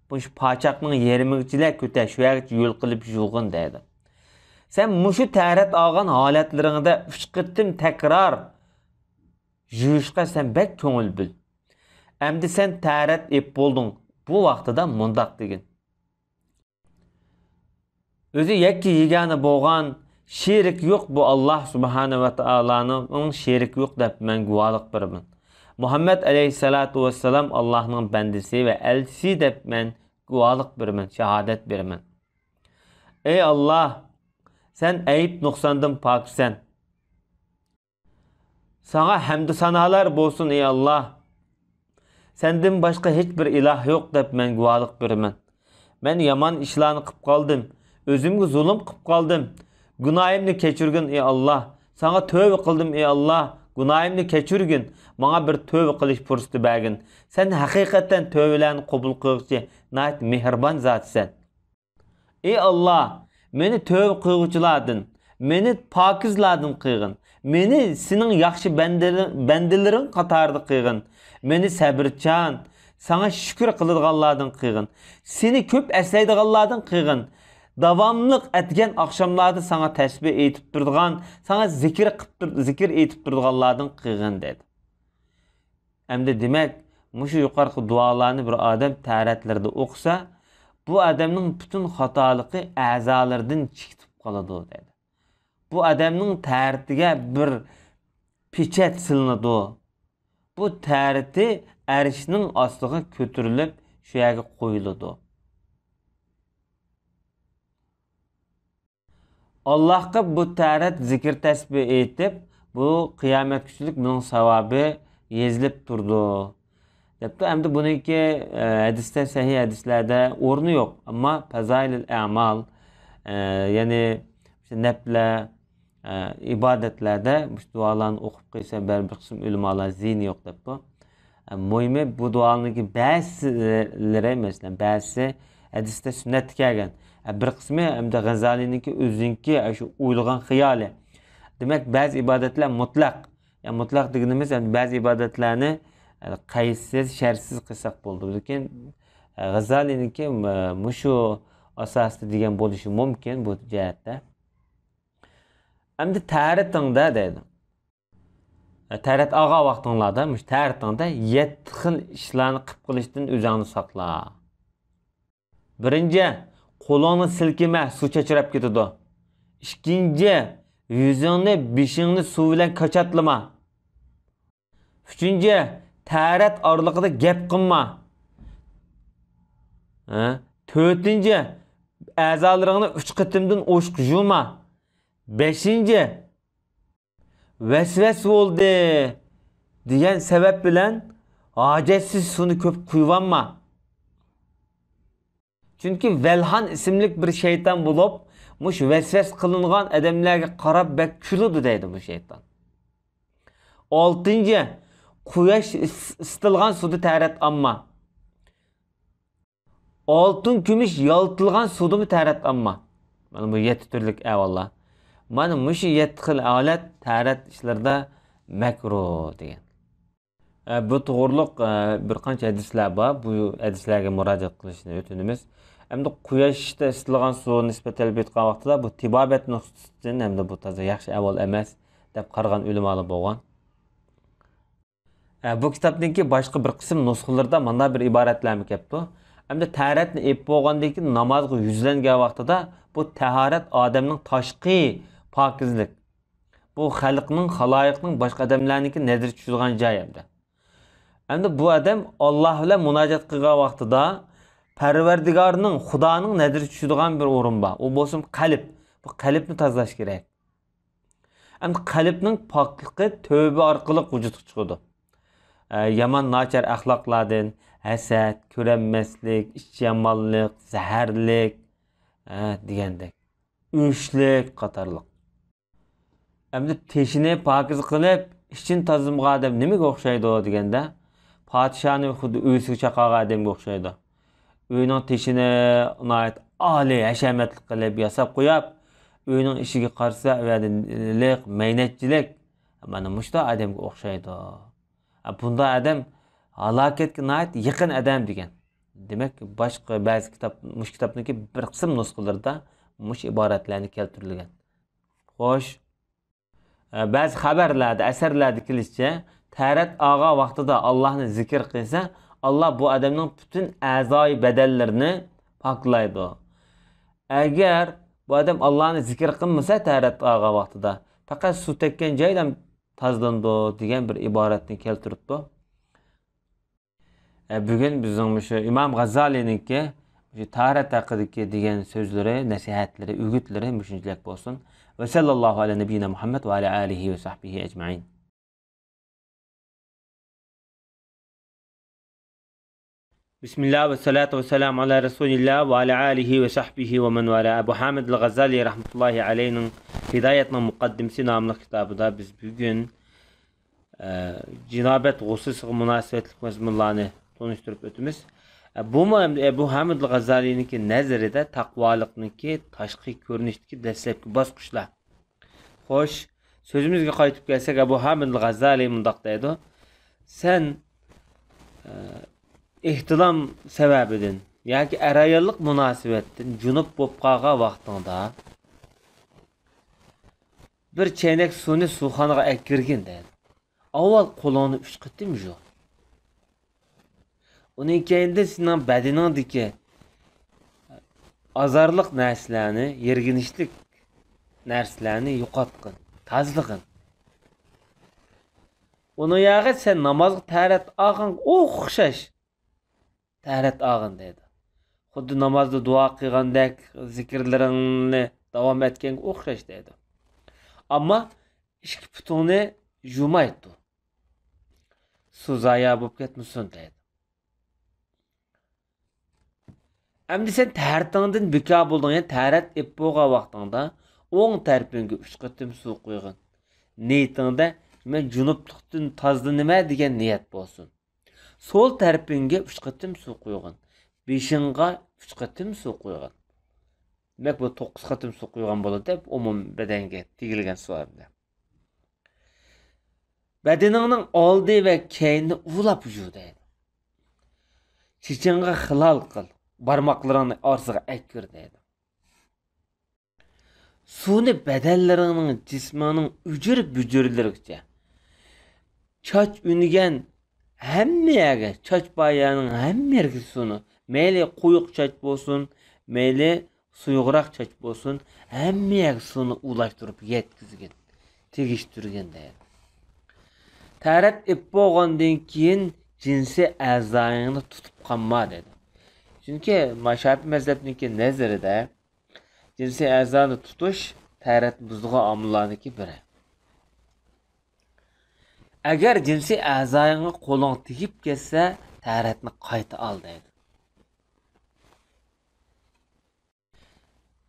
مۇشۇ پاچاقنىڭ يېرىمىگىچىلا كۆتەر، شۇ يەرگىچە يۆل قىلىپ يۇغىن دەيدۇ. سەن مۇشۇ تەھارەت ئالغان ھالەتلىرىڭدە ئۈچ قېتىم تەكرار يۇيۇشقا سەن بەك كۆڭۈل بۆل. ئەمدى سەن تەھارەت ئېلىپ بولدۇڭ. بۇ ۋاقتىدا مۇنداق دېگىن: ئۆزى يەككە يېگانە بولغان، شېرىكى يوق بۇ ئاللا سۇبھانە ۋە تائالانىڭ شېرىكى يوق دەپ مەن گۇۋاھلىق بېرىمەن. مۇھەممەد ئەلەيھىسسالاتۇ ۋەسسالام ئاللانىڭ بەندىسى ۋە ئەلچىسى دەپ مەن گۇۋاھلىق بېرىمەن، شاھادەت بېرىمەن. ئەي ئاللا، سەن ئەيىب نۇقساندىن پاكسەن. ساڭا ھەمدۇ سانالار بولسۇن، ئى ئاللا! سەندىن باشقا ھېچ بىر ئىلاھ يوق دەپ مەن گۇۋاھلىق بېرىمەن. مەن يامان ئىشلارنى قىپ قالدىم، ئۆزۈمگە زۇلۇم قىپ قالدىم. گۇناھىمنى كەچۈرگىن، ئى ئاللا! ساڭا تۆۋە قىلدىم، ئى ئاللا! گۇناھىمنى كەچۈرگىن، ماڭا بىر تۆۋە قىلىش پۇرسىتى بەرگىن. سەن ھەقىقەتەن تۆۋىلەرنى قوبۇل قىلغۇچى، ناھايىتى مېھرىبان زاتسەن. ئى ئاللا، مېنى تۆۋە قىلغۇچىلاردىن، مېنى پاكىزلاردىن قىلغىن. مېنى سېنىڭ ياخشى بەندىلىرىڭ، بەندىلىرىڭ قاتارىدا قىلغىن. مېنى سەبرچان، ساڭا شۈكۈر قىلىدىغانلاردىن قىلغىن. سېنى كۆپ ئەسلەيدىغانلاردىن قىلغىن. داۋاملىق ئەتىگەن ئاخشاملاردا ساڭا تەسبىھ ئېيتىپ تۇرىدىغان، ساڭا زىكىر قىپ تۇر-، زىكىر ئېيتىپ تۇرىدىغانلاردىن قىلغىن، دېدى. ئەمدى دېمەك، مۇشۇ يۇقىرىقى دۇئالارنى بىر ئادەم تەھارەتلىرىدە ئوقۇسا، بۇ ئادەمنىڭ پۈتۈن خاتالىقى ئەزالىرىدىن چىكىتىپ قالىدۇ، دەيدۇ. بۇ ئادەمنىڭ تەھارىتىگە بىر پېچەت سېلىنىدۇ. بۇ تەھارىتى ئەرشنىڭ ئاستىغا كۆتۈرۈلۈپ، شۇ يەرگە قويۇلىدۇ. ئاللاھقا بۇ تەرەت زىكىر تەسبىھ ئېيتىپ، بۇ قىيامەتكىچىلىك بۇنىڭ ساۋابى يېزىلىپ تۇرىدۇ، دەپتۇ. ئەمدى بۇنىڭكى، ئە، ھەدىستە، سەھىھ ھەدىسلەردە ئورنى يوق. ئەمما پەزائىلىل ئەمال، ئە، يەنى نەپلەر، ئە، ئىبادەتلەردە مۇشۇ دۇئالارنى ئوقۇپ قويسا، بەرىبىر بىر قىسىم ئۆلىمالار زىيىنى يوق دەپتۇ. ئە، مۇھىمى بۇ دۇئانىڭكى بەزىلىرى، مەسىلەن، بەزىسى ھەدىستە سۈننەتتە كەلگەن. ئە، بىر قىسمى ئەمدى غەزالىنىڭكى ئۆزىنىڭكى، ئە، شۇ ئويلىغان خىيالى. دېمەك، بەزى ئىبادەتلەر مۇتلەق. يا مۇتلەق دېگىنىمىز، ئەمدى بەزى ئىبادەتلەرنى، ئە، قەيتسىز، شەرتسىز قىلساق بولىدۇ. لېكىن، ئە، غەزالىنىڭكى، ئە، مۇشۇ ئاساستا دېگەن بولۇشى مۇمكىن بۇ جەھەتتە. ئەمدى تەرىتىڭدە دەيدۇ. تەرەت ئالغان ۋاقتىڭلاردا، مۇشۇ تەرىتىڭدە يەتتە خىل ئىشلارنى قىپ قىلىشتىن ئۆزۈڭنى ساقلا. بىرىنچى، قولۇڭنى سىلكىمە، سۇ چاچراپ كېتىدۇ. ئىككىنچى، يۈزۈڭنى، بېشىڭنى سۇ بىلەن كاچاتلىما. ئۈچىنچى، تەرەت ئارىلىقىدا گەپ قىلما. ھە؟ تۆتىنچى، ئەزالىرىڭنى ئۈچ قېتىمدىن ئوشۇق يۇما. بەشىنچى، ۋەسۋەس بولدى دېگەن سەۋەب بىلەن ھاجەتسىز سۇنى كۆپ قۇيۇۋالما. چۈنكى ۋەلھان ئىسىملىك بىر شەيتان بولۇپ، مۇشۇ ۋەسۋەس قىلىنغان ئادەملەرگە قاراپ بەك كۈلىدۇ دەيدۇ بۇ شەيتان. ئالتىنچى، قۇياش ئىس-، ئىسسىتىلغان سۇدا تەرەت ئالما. ئالتۇن، كۈمۈش يالتىلغان سۇدىمۇ تەرەت ئالما. مانا بۇ يەتتە تۈرلۈك ئەھۋاللار. مانا مۇشۇ يەتتە خىل ھالەت تەرەت ئىشلىرىدا مەكرۇھ دېگەن. ئە، بۇ توغرۇلۇق، ئە، بىر قانچە ھەدىسلەر بار. بۇ ھەدىسلەرگە مۇراجىئەت قىلىشنى ئۆتۈنىمىز. ئەمدى قۇياشتا ئىسسىتىلغان سۇ نىسبەت ئېلىپ ئېيتقان ۋاقتىدا بۇ تېبابەت نۇقتىسىدىن ھەمدە بۇ تازا ياخشى ئەھۋال ئەمەس دەپ قارىغان ئۆلىمالار بولغان. ئە، بۇ كىتابنىڭكى باشقا بىر قىسىم نۇسخىلىرىدا مانداق بىر ئىبارەتلەرمۇ كەپتۇ. ئەمدى تەرەتنى ئېلىپ بولغاندىن كېيىن نامازغا يۈزلەنگەن ۋاقتىدا بۇ تاھارەت ئادەمنىڭ تاشقى پاكىزلىق. بۇ خەلقنىڭ، خالايىقنىڭ، باشقا ئادەملەرنىڭكى نەزىرى چۈشىدىغان جاي ئەمدى. ئەمدى بۇ ئادەم ئاللا بىلەن مۇناجات قىلغان ۋاقتىدا پەرۋەردىگارنىڭ، خۇدانىڭ نەزىرى چۈشىدىغان بىر ئورۇن بار. ئۇ بولسىمۇ قەلب. بۇ قەلبنى تازىلاش كېرەك. ئەمدى قەلبنىڭ پاكلىقى تۆبە ئارقىلىق ۋۇجۇدقا چىقىدۇ. ئە، يامان ناچار ئەخلاقلاردىن، ھەسەت، كۆرەلمەسلىك، ئىچ يامانلىق، زەھەرلىك، ئە، دېگەندەك، ئۆچلۈك قاتارلىق. ئەمدى تېشىنى پاكىز قىلىپ، ئىچىنى تازىلىمىغان ئادەم نېمىگە ئوخشايدۇ دېگەندە، پادىشاھنى خۇددى ئۆيىسىگە چاقىرغان ئادەمگە ئوخشايدۇ. ئۆينىڭ تېشىنى ناھايىتى ئالىي، ھەشەمەتلىك قىلىپ ياساپ قويۇپ، ئۆينىڭ ئىشىكى قارىسا، ئۇ يەردە لىق، مەينەتچىلىك. مانا مۇشۇنداق ئادەمگە ئوخشايدۇ. بۇنداق ئادەم ھالاكەتكە ناھايىتى يېقىن ئادەم دېگەن. دېمەك، باشقا بەزى كىتاب، مۇشۇ كىتابنىڭكى بىر قىسىم نۇسخىلىرىدا مۇشۇ ئىبارەتلەرنى كەلتۈرۈلگەن. خوش. ئە، بەزى خەۋەرلەردە، ئەسەرلەردە كېلىشىچە، تەرەت ئالغان ۋاقتىدا ئاللاھنى زىكىر قىلسا، ئاللاھ بۇ ئادەمنىڭ پۈتۈن ئەزايى بەدەنلىرىنى پاكلايدۇ. ئەگەر بۇ ئادەم ئاللاھنى زىكىر قىلمىسا، تەرەت ئالغان ۋاقتىدا پەقەت سۇ تەگكەن جايلا تازىلىنىدۇ، دېگەن بىر ئىبارەتنى كەلتۈرۈپتۇ. ئە، بۈگۈن بىزنىڭ مۇشۇ ئىمام غازالىينىڭكى مۇشۇ تاھارەت ھەققىدىكى دېگەن سۆزلىرى، نەسىھەتلىرى، ئۆگۈتلىرى مۇشۇنچىلىك بولسۇن. ۋە سەللەللاھۇ ئەلە نەبىييىنا مۇھەممەد ۋە ئەلە ئالىھى ۋە سەھبىھى ئەجمەئىن. بىسمىللا ۋە سالاتۇ ۋە سالامۇ ئالا رەسۇلىللا ۋە ئالا ئالىھى ۋە سەھبىھى ۋە مەن ۋالا. ئەبۇ ھامىد ئەل غازالىي رەھمەتۇللاھى ئەلەيھىنىڭ ھىدايەتنىڭ مۇقەددىمىسى ناملىق كىتابىدا بىز بۈگۈن ئە، جىنابەت غۇسلىسىغا مۇناسىۋەتلىك مەزمۇنلارنى تونۇشتۇرۇپ ئۆتىمىز. ئە، بۇمۇ ئەمدى ئەبۇ ھامىد غازالىينىڭكى نەزىرىدە تەقۋالىقنىڭكى تاشقى كۆرۈنۈشتىكى دەسلەپكى باسقۇچلار. خوش، سۆزىمىزگە قايتىپ كەلسەك، ئەبۇ ھامىد غازالىي مۇنداق دەيدۇ: سەن، ئە، ئېھتىلام سەۋەبىدىن ياكى ئەر-ئاياللىق مۇناسىۋەتتىن جۇنۇپ بولۇپ قالغان ۋاقتىڭدا، بىر چەينەك سۇنى سۇخانىغا ئەكىرگىن دەيدۇ. ئاۋۋال قولۇڭنى ئۈچ قېتىم يۇ. ئۇنىڭ كەينىدىن سېنىڭ بەدىنىڭدىكى ئازارلىق نەرسىلەرنى، يىرگىنچلىك نەرسىلەرنى يوقاتقىن، تازىلىغىن. ئۇنىڭ ياغى سەن نامازغا تەرەت ئالغانغا ئوخشاش تەرەت ئالغىن دەيدۇ. خۇددى نامازدا دۇئا قىلغاندەك زىكىرلىرىڭنى داۋام ئەتكەنگە ئوخشاش دەيدۇ. ئەمما ئىككى پۇتۇڭنى يۇمايتتۇ. سۇ زايا بولۇپ كەتمىسۇن دەيدۇ. ئەمدى سەن تەرىتىڭدىن بىكار بولدۇڭ، يەنى تەرەت ئېلىپ بولغان ۋاقتىڭدا ئوڭ تەرىپىڭگە ئۈچ قېتىم سۇ قۇيغىن. نىيىتىڭدە مەن جۇنۇپلۇقتىن تازىلىنىمەن دېگەن نىيەت بولسۇن. سول تەرىپىڭگە ئۈچ قېتىم سۇ قۇيغىن. بېشىڭغا ئۈچ قېتىم سۇ قۇيغىن. دېمەك، بۇ توققۇز قېتىم سۇ قۇيغان بولىدۇ، ئومۇمىي بەدەنگە تېگىلگەن سۇ ھەمدە. بەدىنىڭنىڭ ئالدى ۋە كەينىنى ئۇۋىلاپ يۇ دەيدۇ. چېچىڭغا خىلال قىل، بارماقلىرىڭنى ئارىسىغا ئەكىر دەيدۇ. سۇنى بەدەنلىرىڭنىڭ، جىسمىڭنىڭ ئۈجۈر-بۈجۈرلىرىگىچە، چاچ ئۈنگەن ھەممە يەرگە، چاچ بار يەرنىڭ ھەممە يەرگە سۇنى، مەيلى قويۇق چاچ بولسۇن، مەيلى سۇيۇقراق چاچ بولسۇن، ھەممە يەرگە سۇنى ئۇلاشتۇرۇپ يەتكۈزگىن، تېگىشتۈرگىن دەيدۇ. تەرەت ئېلىپ بولغاندىن كېيىن جىنسىي ئەزايىڭنى تۇتۇپ قالما دەيدۇ. چۈنكى ما-، شاپىئىي مەزھەپنىڭكى نەزىرىدە جىنسىي ئەزانى تۇتۇش تەرەت بۇزىدىغان ئامىللارنىڭكى بىرى. ئەگەر جىنسىي ئەزايىڭغا قولۇڭ تېگىپ كەتسە، تەرەتنى قايتا ئال دەيدۇ.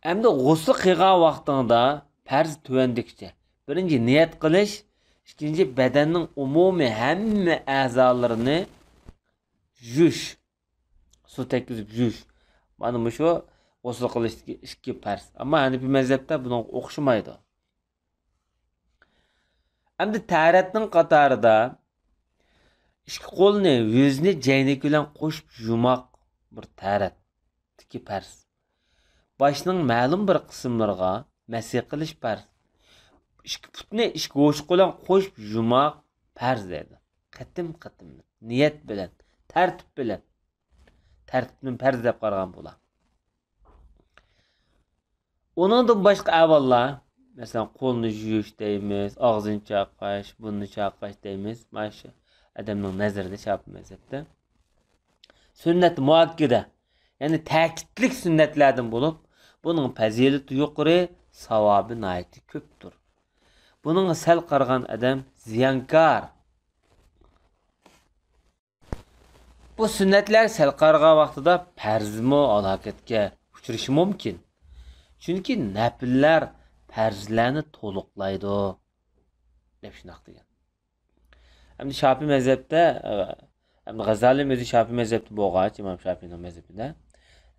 ئەمدى غۇسۇل قىلغان ۋاقتىڭدا پەرز تۆۋەندىكىچە. بىرىنچى، نىيەت قىلىش. ئىككىنچى، بەدەننىڭ ئومۇمىي ھەممە ئەزالىرىنى يۇيۇش. سۇ تەگكۈزۈپ يۇيۇش. مانا مۇشۇ غۇسۇل قىلىشتىكى ئىككى پەرز. ئەمما ھەنىپىي مەزھەپتە بۇنىڭغا ئوخشىمايدۇ. ئەمدى تەرەتنىڭ قاتارىدا ئىككى قولنى، يۈزنى جەينىكى بىلەن قوشۇپ يۇماق بىر تەرەتتىكى پەرز. باشنىڭ مەلۇم بىر قىسىملىرىغا مەسىھ قىلىش پەرز. ئىككى پۇتنى ئىككى ھوشۇق بىلەن قوشۇپ يۇماق پەرز دەيدۇ. قېتىم-قېتىم، نىيەت بىلەن، تەرتىپ بىلەن. تەرتىپنى پەرز دەپ قارىغان بۇلار. ئۇنىڭدىن باشقا ئەھۋاللار، مەسىلەن، قولنى يۇيۇش دەيمىز، ئاغزىنى چايقاش، بۇرنىنى چايقاش دەيمىز. مانا شۇ ئادەمنىڭ نەزىرىدە شاپىئىي مەزھەپتە سۈننەت مۇئەككىدە، يەنى تەكىتلىك سۈننەتلەردىن بولۇپ، بۇنىڭ پەزىلىتى يۇقىرى، ساۋابى ناھايىتى كۆپتۇر. بۇنىڭغا سەل قارىغان ئادەم زىيانكار. بۇ سۈننەتلەرگە سەل قارىغان ۋاقتىدا پەرزمۇ ھالاكەتكە ئۇچرىشى مۇمكىن. چۈنكى نەپىللەر پەرزلەرنى تولۇقلايدۇ، دەپ شۇنداق دېگەن. ئەمدى شاپىئىي مەزھەپتە، ئەمدى غازالىم ئۆزى شاپىئىي مەزھەپتە بولغاچ، ئىمام شاپىئىينىڭ مەزھىپىدە،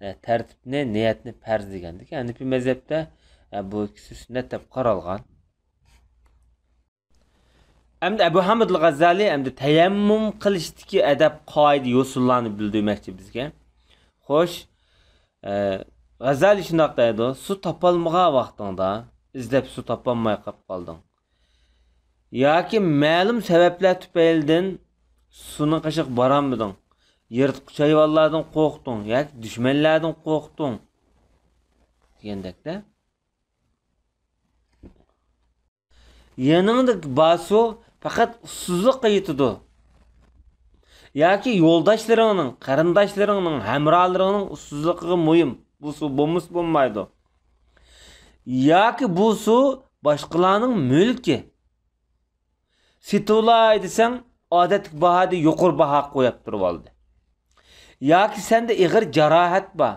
ئە، تەرتىپنى، نىيەتنى پەرز دېگەندىكىن، ھەنىپىي مەزھەپتە، ئە، بۇ ئىككىسى سۈننەت دەپ قارالغان. ئەمدى ئەبۇ ھامىد غازالىي ئەمدى تەيەممۇم قىلىشتىكى ئەدەپ، قائىدە، يوسۇنلارنى بىلدۈرمەكچى بىزگە. خوش، ئە، غازالىي شۇنداق دەيدۇ، سۇ تاپالمىغان ۋاقتىڭدا، ئىزدەپ سۇ تاپالماي قاپ قالدىڭ. ياكى مەلۇم سەۋەبلەر تۈپەيلىدىن سۇنىڭ قېشىغا بارالمىدىڭ. يىرتقۇچ ھايۋانلاردىن قورقتۇڭ ياكى دۈشمەنلەردىن قورقتۇڭ دېگەندەكتە. يېنىڭدا بار سۇ پەقەت ئۇسسۇزلۇققا يېتىدۇ. ياكى يولداشلىرىڭنىڭ، قېرىنداشلىرىڭنىڭ، ھەمراھلىرىڭنىڭ ئۇسسۇزلۇقىغا مۇھىم. بۇ سۇ بولمىسا بولمايدۇ. ياكى بۇ سۇ باشقىلارنىڭ مۈلكى. سېتىۋالاي دېسەڭ، ئادەتتىكى باھادىن يۇقىرى باھا قويۇپ تۇرۇۋالدى. ياكى سەندە ئېغىر جاراھەت بار.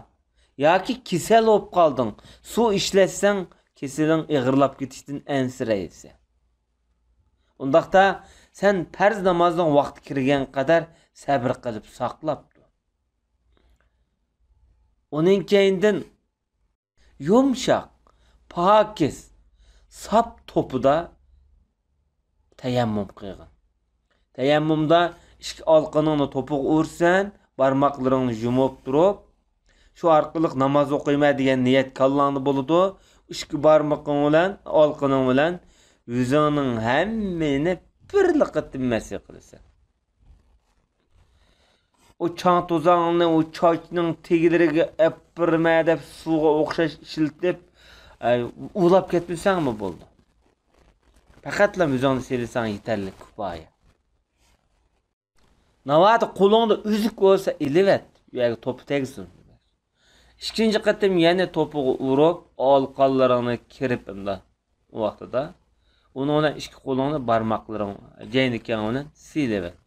ياكى كېسەل بولۇپ قالدىڭ. سۇ ئىشلەتسەڭ، كېسىلىڭ ئېغىرلاپ كېتىشتىن ئەنسىرەيسەن. ئۇنداقتا سەن پەرز نامازنىڭ ۋاقتى كىرگەن قەدەر سەبرى قىلىپ ساقلاپ تۇر. ئۇنىڭ كەينىدىن يۇمشاق، پاكىز، ساپ توپىدا تەيەممۇم قىلغىن. تەيەممۇمدا ئىككى ئالىقىنىڭنى توپىغا ئۇرىسەن، بارماقلىرىڭنى يۇمۇپ تۇرۇپ، شۇ ئارقىلىق ناماز ئوقۇيمەن دېگەن نىيەت كاللاڭدا بولىدۇ. ئىككى بارمىقىڭ بىلەن، ئالىقىنىڭ بىلەن يۈزۈڭنىڭ ھەممىنى بىرلا قېتىم مەسىھ قىلىسەن. ئۇ چاڭ توزاڭنى ئۇ چاچنىڭ تېگىلىرىگە ئەپىرىمە دەپ سۇغا ئوخشاش ئىشلىتىپ، ئەي، ئۇۋىلاپ كەتمىسەڭمۇ بولىدۇ. پەقەتلا يۈزۈڭنى سېلىساڭ يېتەرلىك، كۇپايە. ناۋادا قولۇڭدا ئۈزۈك بولسا ئېلىۋەت، يەرگە توپا تەگسۇن. ئىككىنچى قېتىم يەنە توپىغا ئۇرۇپ، ئالىقانلىرىڭنى كىرىپ ئەمدى ئۇ ۋاقتىدا ئۇنىڭ بىلەن ئىككى قولۇڭنى بارماقلىرىڭ، جەينىكىڭ بىلەن سىيلىۋەت.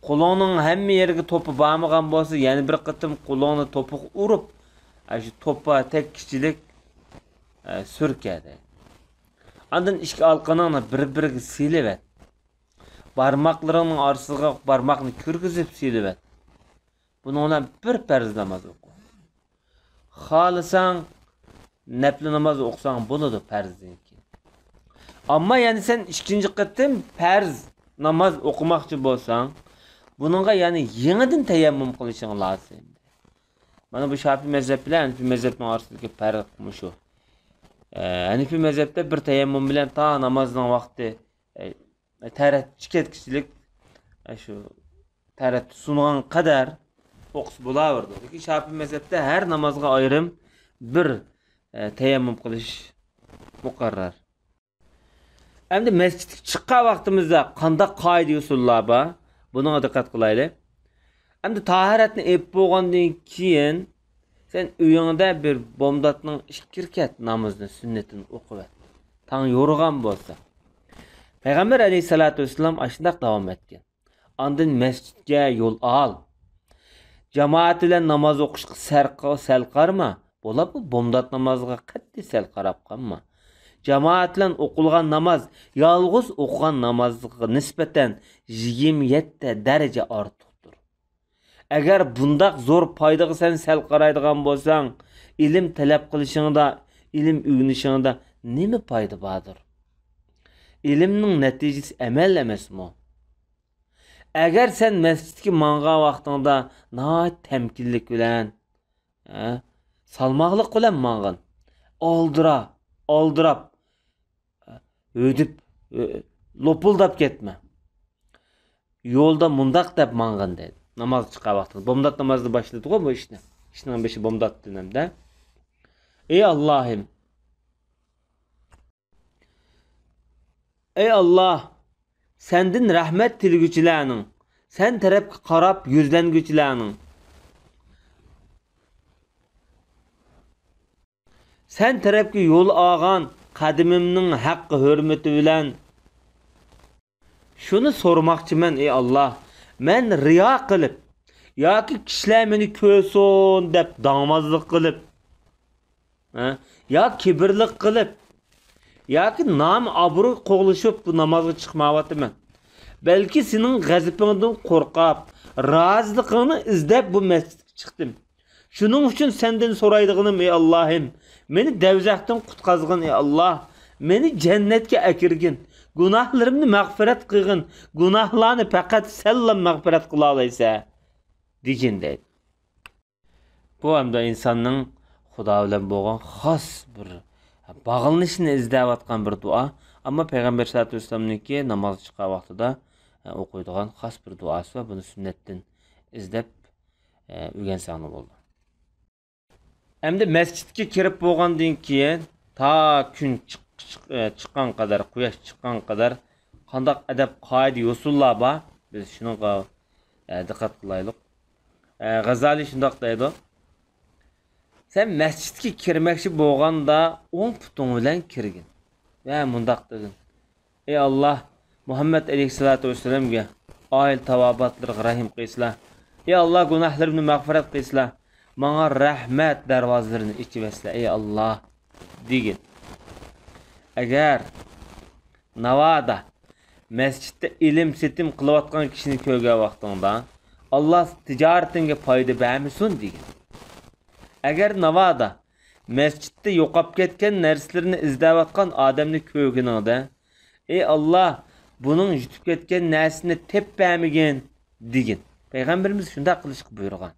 قولۇڭنىڭ ھەممە يېرىگە توپا بارمىغان بولسا، يەنە بىر قېتىم قولۇڭنى توپىغا ئۇرۇپ، ئاشۇ توپا تەگكىچىلىك، ئە، سۈركە دەيدۇ. ئاندىن ئىككى ئالىقىنىڭنى بىر-بىرىگە سىيلىۋەت. بارماقلىرىڭنىڭ ئارىسىغا بارماقنى كىرگۈزۈپ سىيلىۋەت. بۇنىڭ بىلەن بىر پەرز ناماز ئوقۇ. خالىساڭ، نەپلى ناماز ئوقۇساڭ بولىدۇ پەرزدىن كېيىن. ئەمما يەنە سەن ئىككىنچى قېتىم پەرز ناماز ئوقۇماقچى بولساڭ، بۇنىڭغا يەنە يېڭىدىن تەيەممۇم قىلىشىڭ لازىم. مانا بۇ شاپىي مەزھەپ بىلەن ھەنىفىي مەزھەپنىڭ ئارىسىدىكى پەرق مۇشۇ. ئە، ھەنىفىي مەزھەپتە بىر تەيەممۇم بىلەن تا نامازنىڭ ۋاقتى، ئە، تەرەت چىقىۋەتكۈچىلىك، ئە، شۇ تەرەت سۇنغان قەدەر ئوقۇسا بولاۋېرىدۇ. لېكىن شاپىي مەزھەپتە ھەر نامازغا ئايرىم بىر، ئە، تەيەممۇم قىلىش مۇقەررەر. ئەمدى مەسچىتكە چىققان ۋاقتىمىزدا قانداق قائىدە-يوسۇنلار بار؟ بۇنىڭغا دىققەت قىلايلى. ئەمدى تاھارەتنى ئېلىپ بولغاندىن كېيىن، سەن ئۆيۈڭدە بىر بومداتنىڭ ئىككى رەكەت نامىزىنى سۈننىتىنى ئوقۇۋەت. تاڭ يورۇغان بولسا. پەيغەمبەر ئەلەيھىسسالاتۇ ۋەسسالام ئاشۇنداق داۋام ئەتكەن. ئاندىن مەسچىتكە يول ئال. جامائەت بىلەن ناماز ئوقۇشقا سەر-، سەل قارىما. بولۇپمۇ بومدات نامازىغا قەتئىي سەل قاراپ قالما. جامائەت بىلەن ئوقۇلغان ناماز يالغۇز ئوقۇغان نامازغا نىسبەتەن يىگىرمە يەتتە دەرىجە ئارتۇقتۇر. ئەگەر بۇنداق زور پايدىغا سەن سەل قارايدىغان بولساڭ، ئىلىم تەلەپ قىلىشىڭدا، ئىلىم ئۆگىنىشىڭدە نېمە پايدا باردۇر؟ ئىلىمنىڭ نەتىجىسى ئەمەل ئەمەسمۇ؟ ئەگەر سەن مەسچىتكە ماڭغان ۋاقتىڭدا ناھايىتى تەمكىنلىك بىلەن، ھە، سالماقلىق بىلەن ماڭغىن. ئالدىرا، ئالدىراپ، ھۆدۈپ، لوپۇلداپ كەتمە. يولدا مۇنداق دەپ ماڭغىن دەيدۇ. ناماز چىققان ۋاقتىدا. بومدات نامازدا باشلىدىغۇ بۇ ئىشنى. ئىشنىڭ بېشى بومداتتىن ھەمدە. ئەي ئاللاھىم! ئەي ئاللا! سەندىن رەھمەت تىلىگۈچىلەرنىڭ، سەن تەرەپكە قاراپ يۈزلەنگۈچىلەرنىڭ، سەن تەرەپكە يول ئالغان قەدىمىمنىڭ ھەققى ھۆرمىتى بىلەن شۇنى سورىماقچىمەن، ئەي ئاللا، مەن رىيا قىلىپ ياكى كىشىلەر مېنى كۆرسۇن دەپ داڭمازلىق قىلىپ، ھە؟ يا كىبىرلىك قىلىپ، ياكى نام-ئابرۇي قوغلىشىپ بۇ نامازغا چىقمايۋاتىمەن. بەلكى سېنىڭ غەزىپىڭدىن قورقۇپ، رازىلىقىڭنى ئىزدەپ بۇ مەسچىتكە چىقتىم. شۇنىڭ ئۈچۈن سەندىن سورايدىغىنىم، ئەي ئاللاھىم، مېنى دەۋزەختىن قۇتقازغىن، ئەي ئاللا. مېنى جەننەتكە ئەكىرگىن. گۇناھلىرىمنى مەغپىرەت قىلغىن. گۇناھلارنى پەقەت سەنلا مەغپىرەت قىلالايسەن، دېگىن دەيدۇ. بۇ ئەمدى ئىنساننىڭ خۇدا بىلەن بولغان خاس بىر باغلىنىشنى ئىزدەۋاتقان بىر دۇئا. ئەمما پەيغەمبەر سەللەللاھۇ ئەلەيھى ۋەسەللەمنىڭكى نامازغا چىققان ۋاقتىدا، ئە، ئوقۇيدىغان خاس بىر دۇئاسى بار. بۇنى سۈننەتتىن ئىزدەپ، ئە، ئۆگەنسەڭلار بولىدۇ. ئەمدى مەسچىتكە كىرىپ بولغاندىن كېيىن، تا كۈن چىق-، چىق-، ئە، چىققان قەدەر، قۇياش چىققان قەدەر قانداق ئەدەپ قائىدە يوسۇنلار بار؟ بىز شۇنىڭغا، ئە، دىققەت قىلايلۇق. ئە، غەززالى شۇنداق دەيدۇ: سەن مەسچىتكە كىرمەكچى بولغاندا ئوڭ پۇتۇڭ بىلەن كىرگىن ۋە مۇنداق دېگىن: ئەي ئاللا، مۇھەممەد ئەلەيھىسسالاتۇ ۋەسسالامگە، ئائىلە تاۋابىئاتلىرىغا رەھىم قىلسىلا. ئەي ئاللا، گۇناھلىرىمنى مەغپىرەت قىلسىلا. ماڭا رەھمەت دەرۋازىلىرىنى ئېچىۋەتسىلە، ئەي ئاللا، دېگىن. ئەگەر ناۋادا مەسچىتتە ئېلىم-سېتىم قىلىۋاتقان كىشىنى كۆرگەن ۋاقتىڭدا، ئاللا تىجارىتىڭگە پايدا بەرمىسۇن، دېگىن. ئەگەر ناۋادا مەسچىتتە يوقاپ كەتكەن نەرسىلىرىنى ئىزدەۋاتقان ئادەمنى كۆرگىنىڭدە، ئەي ئاللا، بۇنىڭ يىتىپ كەتكەن نەرسىنى تېپىپ بەرمىگىن، دېگىن. پەيغەمبىرىمىز شۇنداق قىلىشقا بۇيرۇغان.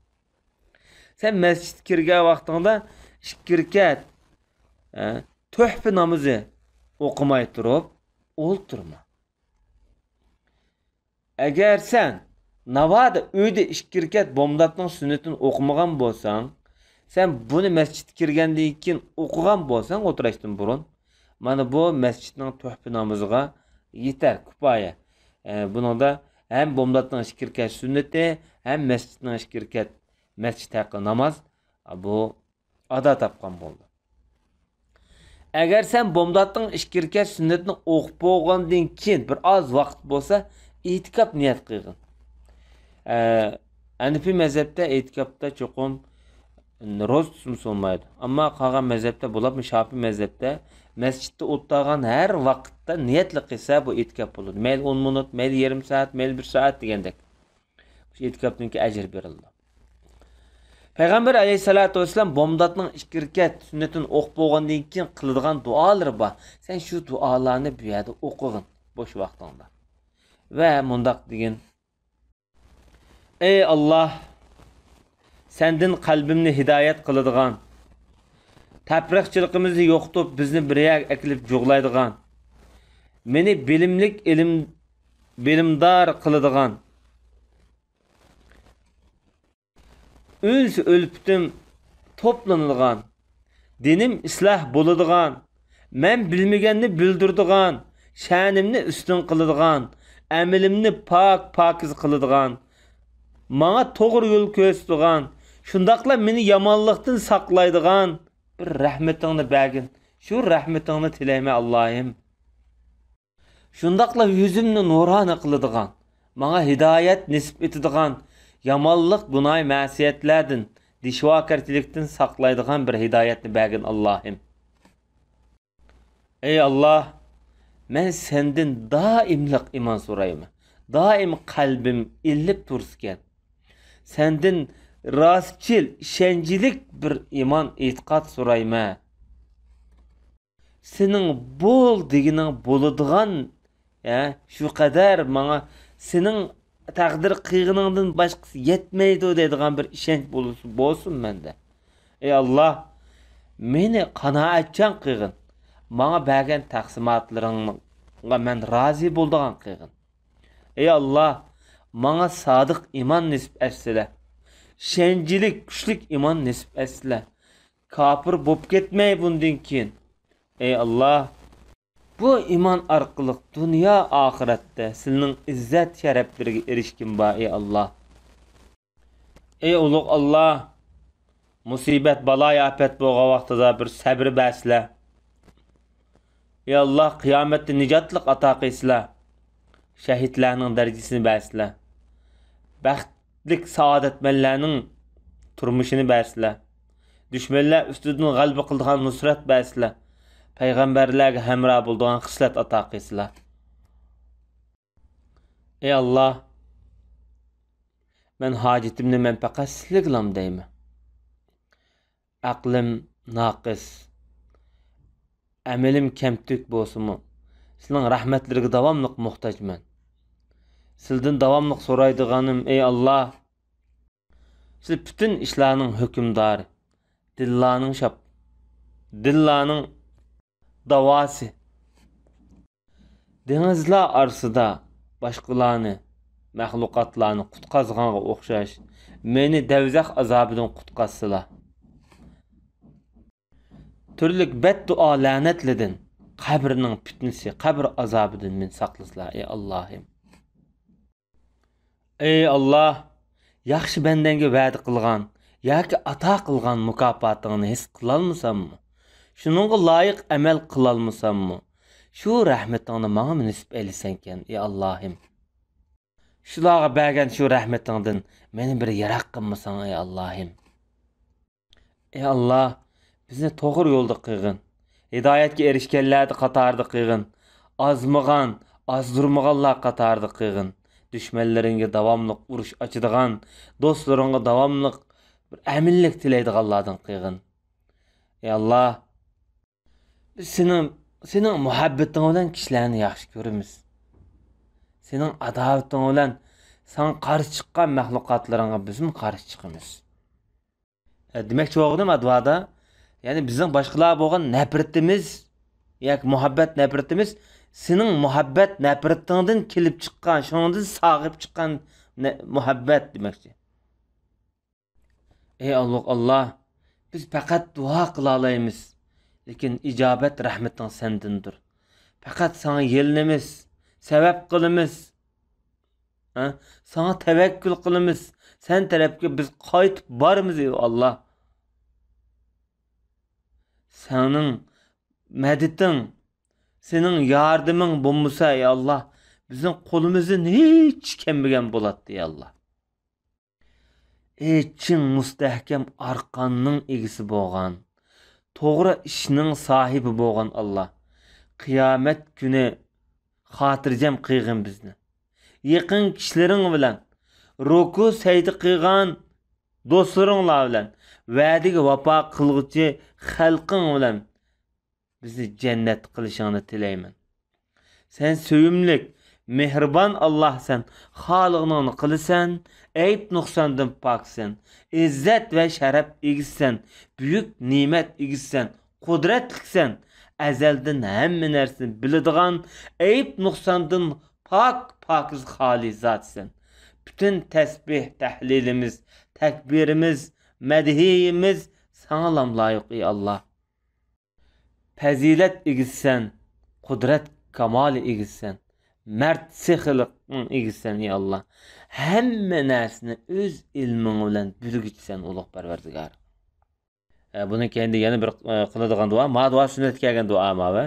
سەن مەسچىتكە كىرگەن ۋاقتىڭدا ئىككى رەكەت، ئە، تۆھپە نامىزى ئوقۇماي تۇرۇپ ئولتۇرما. ئەگەر سەن ناۋادا ئۆيدە ئىككى رەكەت بومداتنىڭ سۈننىتىنى ئوقۇمىغان بولساڭ، سەن بۇنى مەسچىتكە كىرگەندىن كېيىن ئوقۇغان بولساڭ ئولتۇراشتىن بۇرۇن، مانا بۇ مەسچىتنىڭ تۆھپە نامىزىغا يېتەر، كۇپايە. ئە، بۇنىڭدا ھەم بومداتنىڭ ئىككى رەكەت سۈننىتى، ھەم مەسچىتنىڭ ئىككى رەكەت مەسچىت ھەققى ناماز، بۇ ئادا تاپقان بولدى. ئەگەر سەن بومداتنىڭ ئىككى رەكەت سۈننىتىنى ئوقۇپ بولغاندىن كېيىن بىر ئاز ۋاقىت بولسا، ئېتىكاپ نىيەت قىلغىن. ئە، ھەنىفىي مەزھەپتە ئېتىكاپتا چوقۇم روزا تۇتسىمۇ بولمايدۇ. ئەمما قالغان مەزھەپتە، بولۇپمۇ شاپىي مەزھەپتە مەسچىتتە ئولتۇرغان ھەر ۋاقىتتا نىيەتلىك قىلسا، بۇ ئېتىكاپ بولىدۇ. مەيلى ئون مىنۇت، مەيلى يېرىم سائەت، مەيلى بىر سائەت دېگەندەك. شۇ ئېتىكاپتىن كېيىن ئەجىر بېرىلىدۇ. پەيغەمبەر ئەلەيھىسسالاتۇ ۋەسسالام بومداتنىڭ ئىككى رەكەت سۈننىتىنى ئوقۇپ بولغاندىن كېيىن قىلىدىغان دۇئالىرى بار. سەن شۇ دۇئالارنى بۇ يەردە ئوقۇغىن، بوش ۋاقتىڭدا. ۋە مۇنداق دېگىن: ئەي ئاللاھ، سەندىن قەلبىمنى ھىدايەت قىلىدىغان، تەپرىقىچىلىقىمىزنى يوقىتىپ، بىزنى بىر يەرگە ئەكېلىپ جۇغلايدىغان، مېنى بىلىملىك، ئىلىم، بىلىمدار قىلىدىغان، ئۈنس ئۈلپىتىم توپلىنىدىغان، دىنىم ئىسلاھ بولىدىغان، مەن بىلمىگەننى بىلدۈرىدىغان، شەنىمنى ئۈستۈن قىلىدىغان، ئەمىلىمنى پاك، پاكىز قىلىدىغان، ماڭا توغرا يول كۆرسىتىدىغان، شۇنداقلا مېنى يامانلىقتىن ساقلايدىغان بىر رەھمىتىڭنى بەرگىن. شۇ رەھمىتىڭنى تىلەيمەن، ئاللاھىم. شۇنداقلا يۈزۈمنى نۇرانە قىلىدىغان، ماڭا ھىدايەت نېسىپ ئېتىدىغان، يامانلىق، گۇناھ، مەسىيەتلەردىن، دىشۋاكارچىلىكتىن ساقلايدىغان بىر ھىدايەتنى بەرگىن، ئاللاھىم. ئەي ئاللاھ، مەن سەندىن دائىملىق ئىمان سورايمەن. دائىم قەلبىم ئىللىپ تۇرسىكەن. سەندىن راستچىل، ئىشەنچلىك بىر ئىمان، ئېتىقاد سورايمەن. سېنىڭ بول دېگىنىڭ بولىدىغان، ھە، شۇ قەدەر ماڭا سېنىڭ تەقدىر قىلغىنىڭدىن باشقىسى يەتمەيدۇ دەيدىغان بىر ئىشەنچ بولسۇن، بولسۇن مەندە. ئەي ئاللاھ، مېنى قانائەتچان قىلغىن. ماڭا بەرگەن تەقسىماتلىرىڭغا مەن رازى بولىدىغان قىلغىن. ئەي ئاللاھ، ماڭا سادىق ئىمان نېسىپ ئەتسىلە. ئىشەنچلىك، كۈچلۈك ئىمان نېسىپ ئەتسىلە. كاپىر بوپ كەتمەي بۇندىن كېيىن. ئەي ئاللاھ، بۇ ئىمان ئارقىلىق دۇنيا ئاخىرەتتە سىلىنىڭ ئىززەت شەرەپلىرىگە ئېرىشكىن بار، ئەي ئاللاھ. ئەي ئۇلۇغ ئاللاھ، مۇسىبەت، بالايىئاپەت بولغان ۋاقتىدا بىر سەبرى بەرسىلە. ئەي ئاللاھ، قىيامەتتە نىجاتلىق ئاتا قىلسىلە. شەھىدلەرنىڭ دەرىجىسىنى بەرسىلە. بەختلىك سائادەتمەنلەرنىڭ تۇرمۇشىنى بەرسىلە. دۈشمەنلەر ئۈستىدىن غەلىبە قىلىدىغان نۇسرەت بەرسىلە. پەيغەمبەرلەرگە ھەمراھ بولىدىغان خىسلەت ئاتا قىلسىلە. ئەي ئاللاھ، مەن ھاجىتىمنى مەن پەقەت سىلىگىلا دەيمەن. ئەقلىم ناقىس، ئەمىلىم كەمتۈك بولسىمۇ، سىلىنىڭ رەھمەتلىرىگە داۋاملىق موھتاجمەن. سىلىدىن داۋاملىق سورايدىغىنىم، ئەي ئاللاھ، سىز پۈتۈن ئىشلارنىڭ ھۆكۈمدارى، دىللارنىڭ شاپ-، دىللارنىڭ داۋاسى. دېڭىزلار ئارىسىدا باشقىلارنى، مەخلۇقاتلارنى قۇتقازغانغا ئوخشاش، مېنى دەۋزەخ ئازابىدىن قۇتقازسىلا. تۈرلۈك بەتدۇئا، لەنەتلىدىن، قەبرىنىڭ پىتنىسى، قەبرە ئازابىدىن مېنى ساقلىسىلا، ئەي ئاللاھىم. ئەي ئاللاھ، ياخشى بەندەڭگە ۋەدە قىلغان ياكى ئاتا قىلغان مۇكاپاتىڭنى ھېس قىلالمىساممۇ، شۇنىڭغا لايىق ئەمەل قىلالمىساممۇ، شۇ رەھمىتىڭنى ماڭىمۇ نېسىپ ئەيلىسەنكەن، ئەي ئاللاھىم. شۇلارغا بەرگەن شۇ رەھمىتىڭدىن مېنى بىر يىراق قىلمىساڭ، ئەي ئاللاھىم. ئەي ئاللاھ، بىزنى توغرا يولدا قىلغىن. ھىدايەتكە ئېرىشكەنلەر قاتارىدا قىلغىن. ئازمىغان، ئازدۇرمىغانلار قاتارىدا قىلغىن. دۈشمەنلىرىڭگە داۋاملىق ئۇرۇش ئاچىدىغان، دوستلىرىڭغا داۋاملىق بىر ئەمىنلىك تىلەيدىغانلاردىن قىلغىن. ئەي ئاللاھ، بىز سېنىڭ، سېنىڭ مۇھەببىتىڭ بىلەن كىشىلەرنى ياخشى كۆرىمىز. سېنىڭ ئاداۋىتىڭ بىلەن ساڭا قارشى چىققان مەخلۇقاتلىرىڭغا بىزمۇ قارشى چىقىمىز. ئە، دېمەكچى بولغىنىم ئەدۋادا، يەنى بىزنىڭ باشقىلارغا بولغان نەپرىتىمىز ياكى مۇھەببەت نەپرىتىمىز سېنىڭ مۇھەببەت نەپرىتىڭدىن كېلىپ چىققان، شۇنىڭدىن ساغىپ چىققان نە-، مۇھەببەت دېمەكچى. ئەي ئۇلۇغ ئاللاھ، بىز پەقەت دۇئا قىلالايمىز، لېكىن ئىجابەت رەھمىتىڭ سەندىندۇر. پەقەت ساڭا يېلىنىمىز، سەۋەب قىلىمىز. ھە؟ ساڭا تەۋەككۈل قىلىمىز. سەن تەرەپكە بىز قايتىپ بارىمىز، ئى ئاللا. سېنىڭ مەدىتىڭ، سېنىڭ ياردىمىڭ بولمىسا، ئى ئاللا، بىزنىڭ قولىمىزدىن ھېچ كەلمىگەن بولاتتى، ئى ئاللا. ئى چىڭ مۇستەھكەم ئارقاننىڭ ئىگىسى بولغان، توغرا ئىشنىڭ ساھىبى بولغان ئاللا، قىيامەت كۈنى خاتىرجەم قىلغىن بىزنى. يېقىن كىشىلىرىڭ بىلەن، رۇكۇ سەجدە قىلغان دوستلىرىڭلار بىلەن، ۋەدىگە ۋاپا قىلغۇچى خەلقىڭ بىلەن بىزنى جەننەت قىلىشىڭنى تىلەيمەن. سەن سۆيۈملۈك، مېھرىبان ئاللاھسەن، خالىغىنىڭنى قىلىسەن، ئەيىب نۇقساندىن پاكسەن، ئىززەت ۋە شەرەپ ئىگىسىسەن، بۈيۈك نېمەت ئىگىسىسەن، قۇدرەتلىكسەن، ئەزەلدىن ھەممە نەرسىنى بىلىدىغان، ئەيىب نۇقساندىن پاك، پاكىز، خالىي زاتسەن. پۈتۈن تەسبىھ، تەھلىلىمىز، تەكبىرىمىز، مەدھىيىمىز ساڭىلام لايىق، ئى ئاللا. پەزىلەت ئىگىسىسەن، قۇدرەت كامالى ئىگىسىسەن، مەرد سېخىيلىقنىڭ ئىگىسىسەن، ئى ئاللا. ھەممە نەرسىنى ئۆز ئىلمىڭ بىلەن بۆلگۈچىسەن، ئۇلۇغ پەرۋەردىگار. ئە، بۇنىڭ كەينىدە يەنە بىر، ئە، قىلىدىغان دۇئا. ما دۇئا سۈننەتكە كەلگەن دۇئا ماۋۇ.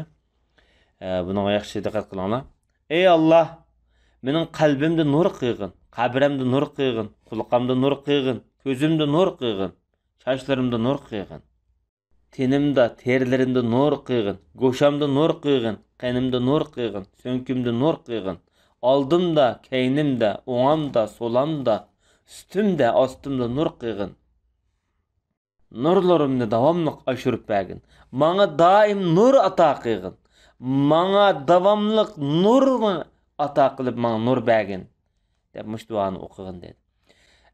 ئە، بۇنىڭغا ياخشى دىققەت قىلىڭلار. ئى ئاللا، مېنىڭ قەلبىمدە نۇر قىلغىن، قەبرەمدە نۇر قىلغىن، قۇلىقىمدا نۇر قىلغىن، كۆزۈمدە نۇر قىلغىن، چاچلىرىمدا نۇر قىلغىن. تېنىمدا، تېرىلىرىمدا نۇر قىلغىن، گۆشەمدە نۇر قىلغىن، قېنىمدا نۇر قىلغىن، سۆڭىكىمدە نۇر قىلغىن، ئالدىمدا، كەينىمدە، ئوڭۇمدا، سولۇمدا، ئۈستۈمدە، ئاستىمدا نۇر قىلغىن. نۇرلىرىمنى داۋاملىق ئاشۇرۇپ بەرگىن. ماڭا دائىم نۇر ئاتا قىلغىن. ماڭا داۋاملىق نۇرنى ئاتا قىلىپ، ماڭا نۇر بەرگىن. دەپ مۇشۇ دۇئانى ئوقۇغىن دېدى.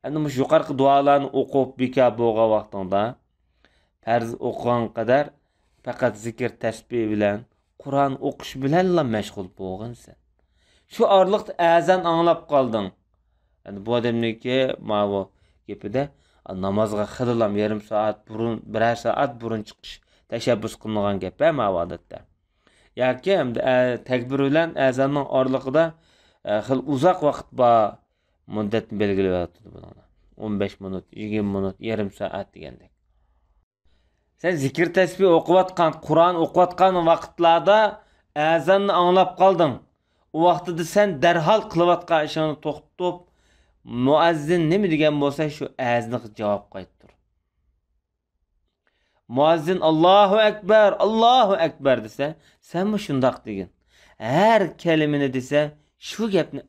ئەمدى مۇشۇ يۇقىرىقى دۇئالارنى ئوقۇپ بىكار بولغان ۋاقتىڭدا، پەرز ئوقۇغان قەدەر پەقەت زىكىر تەسبىھ بىلەن، قۇرئان ئوقۇش بىلەنلا مەشغۇل بولغىنسەن. شۇ ئارىلىقتا ئەزان ئاڭلاپ قالدىڭ. ئەمدى بۇ ئادەمنىڭكى ماۋۇ گېپىدە، نامازغا خېلىلا يېرىم سائەت بۇرۇن، بىرەر سائەت بۇرۇن چىقىش تەشەببۇس قىلىنغان گەپ ھە ماۋۇ ئادەتتە. ياكى ئەمدى، ئە، تەكبىر بىلەن ئەزاننىڭ ئارىلىقىدا، ئە، خېلى ئۇزاق ۋاقىت بار مۇددەتنى بەلگىلەۋاتىدۇ بۇنىڭدا. ئون بەش مىنۇت، يىگىرمە مىنۇت، يېرىم سائەت دېگەندەك. سەن زىكىر تەسبىھ ئوقۇۋاتقان، قۇرئان ئوقۇۋاتقان ۋاقىتلاردا ئەزاننى ئاڭلاپ قالدىڭ. ئۇ ۋاقتىدا سەن دەرھال قىلىۋاتقان ئىشىڭنى توختىتىپ، مۇئەززىن نېمە دېگەن بولسا، شۇ ئەزانغا جاۋاب قايتۇر. مۇئەززىن «ئاللاھۇ ئەكبەر، ئاللاھۇ ئەكبەر» دېسە، سەنمۇ شۇنداق دېگىن. ھەر كەلىمىنى دېسە، شۇ گەپنى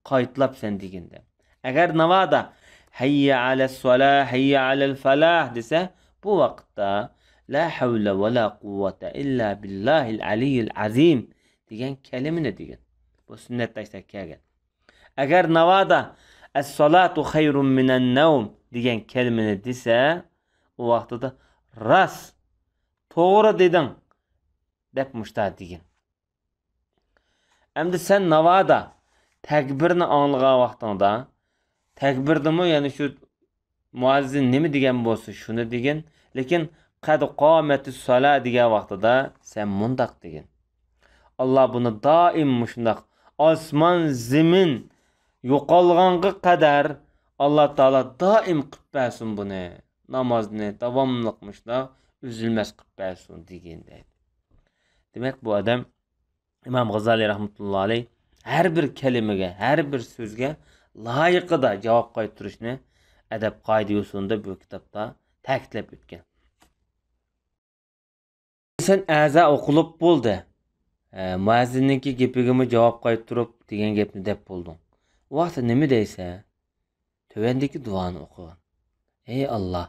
قايتىلاپ سەن دېگىن دە. ئەگەر ناۋادا «ھەييە ئەلەسسالا، ھەييە ئەلەلفالاھ» دېسە، بۇ ۋاقىتتا «لا ھەۋلە ۋە لا قۇۋۋەتە ئىللا بىللاھىل ئەلىييىل ئەزىم» دېگەن كەلىمىنى دېگىن. بۇ سۈننەت ھەدىستە كەلگەن. ئەگەر ناۋادا «ئەسسالاتۇ خەيرۇم مىنەن نەۋم» دېگەن كەلىمىنى دېسە، ئۇ ۋاقتىدا «راست، توغرا دېدىڭ» دەپ مۇشتا دېگىن. ئەمدى سەن ناۋادا تەكبىرنى ئاڭلىغان ۋاقتىڭدا، تەكبىردىمۇ يەنە شۇ مۇئەززىن نېمە دېگەن بولسا، شۇنى دېگىن. لېكىن «قەد قامەتىس سالا» دېگەن ۋاقتىدا سەن مۇنداق دېگىن: «ئاللا بۇنى دائىم مۇشۇنداق ئاسمان، زېمىن يوقالغانغا قەدەر ئاللا تائالا دائىم قىلىپ بەرسۇن بۇنى. نامازنى داۋاملىق مۇشۇنداق ئۈزۈلمەس قىلىپ بەرسۇن» دېگىن دەيدۇ. دېمەك، بۇ ئادەم ئىمام غازالىي رەھمەتۇللا ئەلەيھ ھەر بىر كەلىمىگە، ھەر بىر سۆزگە لايىقىدا جاۋاب قايتۇرۇشنى ئەدەپ قائىدە يوسۇنىدا بۇ كىتابتا تەكىتلەپ ئۆتكەن. سەن ئەزا ئوقۇلۇپ بولدى، ئە، مۇئەززىننىڭكى گېپىگىمۇ جاۋاب قايتۇرۇپ دېگەن گەپنى دەپ بولدۇڭ. ئۇ ۋاقىتتا نېمە دەيسەن؟ تۆۋەندىكى دۇئانى ئوقۇغىن. ئەي ئاللا،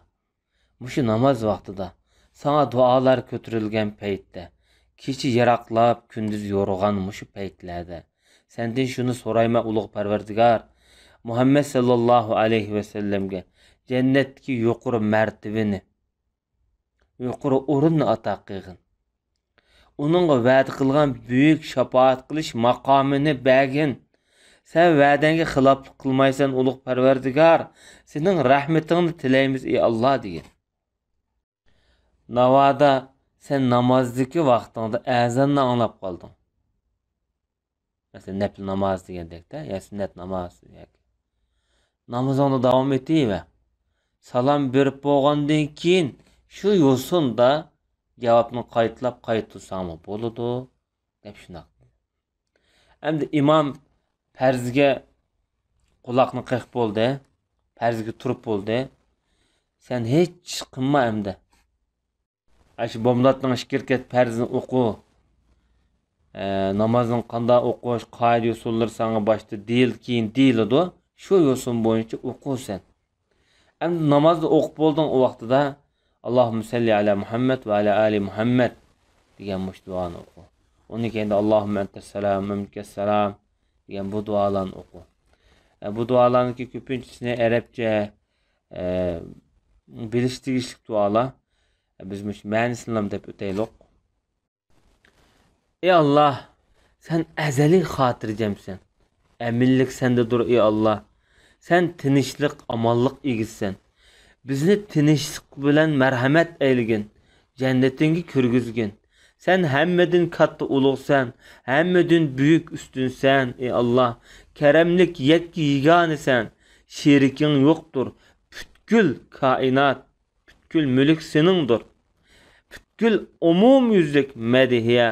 مۇشۇ ناماز ۋاقتىدا، ساڭا دۇئالار كۆتۈرۈلگەن پەيتتە، كېچە يىراقلاپ، كۈندۈز يورۇغان مۇشۇ پەيتلەردە سەندىن شۇنى سورايمەن، ئۇلۇغ پەرۋەردىگار، مۇھەممەد ساللاللاھۇ ئەلەيھى ۋەسەللەمگە جەننەتتىكى يۇقىرى مەرتىۋىنى، يۇقىرى ئورۇننى ئاتا قىلغىن. ئۇنىڭغا ۋەدە قىلغان بۈيۈك شاپائەت قىلىش ماقامىنى بەرگىن. سەن ۋەدەڭگە خىلاپلىق قىلمايسەن، ئۇلۇغ پەرۋەردىگار. سېنىڭ رەھمىتىڭنى تىلەيمىز، ئى ئاللا، دېگىن. ناۋادا سەن نامازدىكى ۋاقتىڭدا ئەزاننى ئاڭلاپ قالدىڭ. مەسىلەن، نەپلى ناماز دېگەندەكتە، يا سۈننەت ناماز ياكى. نامىزىڭنى داۋام ئېتىۋەر. سالام بېرىپ بولغاندىن كېيىن شۇ يوسۇندا جاۋابنى قايتىلاپ قايتۇرساڭمۇ بولىدۇ، دەپ شۇنداق. ئەمدى ئىمام پەرزگە قۇلاقنى قېقىپ بولدى، پەرزگە تۇرۇپ بولدى. سەن ھېچ ئىش قىلما ئەمدى. ئاشۇ بامداتنىڭ ئىككى رەكەت پەرزىنى ئوقۇ. ئە، نامازنىڭ قانداق ئوقۇش، قائىدە يوسۇنلىرى ساڭا باشتا دېيىل-، كېيىن دېيىلىدۇ. شۇ يوسۇن بويىچە ئوقۇ سەن. ئەمدى نامازنى ئوقۇپ بولدۇڭ ئۇ ۋاقتىدا، «ئاللاھۇممە سەللى ئەلا مۇھەممەد ۋە ئەلا ئالى مۇھەممەد» دېگەن مۇشۇ دۇئانى ئوقۇ. ئۇنىڭ كەينىدە «ئاللاھۇممە ئەنتەسسالام ۋە مىنكەسسالام» دېگەن بۇ دۇئالارنى ئوقۇ. ئە، بۇ دۇئالارنىڭكى كۆپىنچىسىنى ئەرەبچە، ئە، بىلىش تېگىشلىك دۇئالار. بىز مۇشۇ مەنىسىنىلا دەپ ئۆتەيلۇق. ئى ئاللا، سەن ئەزەلىي خاتىرجەمسەن. ئەمىنلىك سەندىدۇر، ئى ئاللا. سەن تىنچلىق، ئامانلىق ئىگىسىسەن. بىزنى تىنچلىق بىلەن مەرھەمەت ئەيلىگىن. جەننىتىڭگە كىرگۈزگىن. سەن ھەممىدىن كاتتا ئۇلۇغسەن، ھەممىدىن بۈيۈك ئۈستۈنسەن، ئى ئاللا. كەرەملىك يەككە يېگانىسەن. شېرىكىڭ يوقتۇر. پۈتكۈل كائىنات، پۈتكۈل مۈلۈك سېنىڭدۇر. پۈتكۈل ئومۇميۈزلۈك مەدھىيە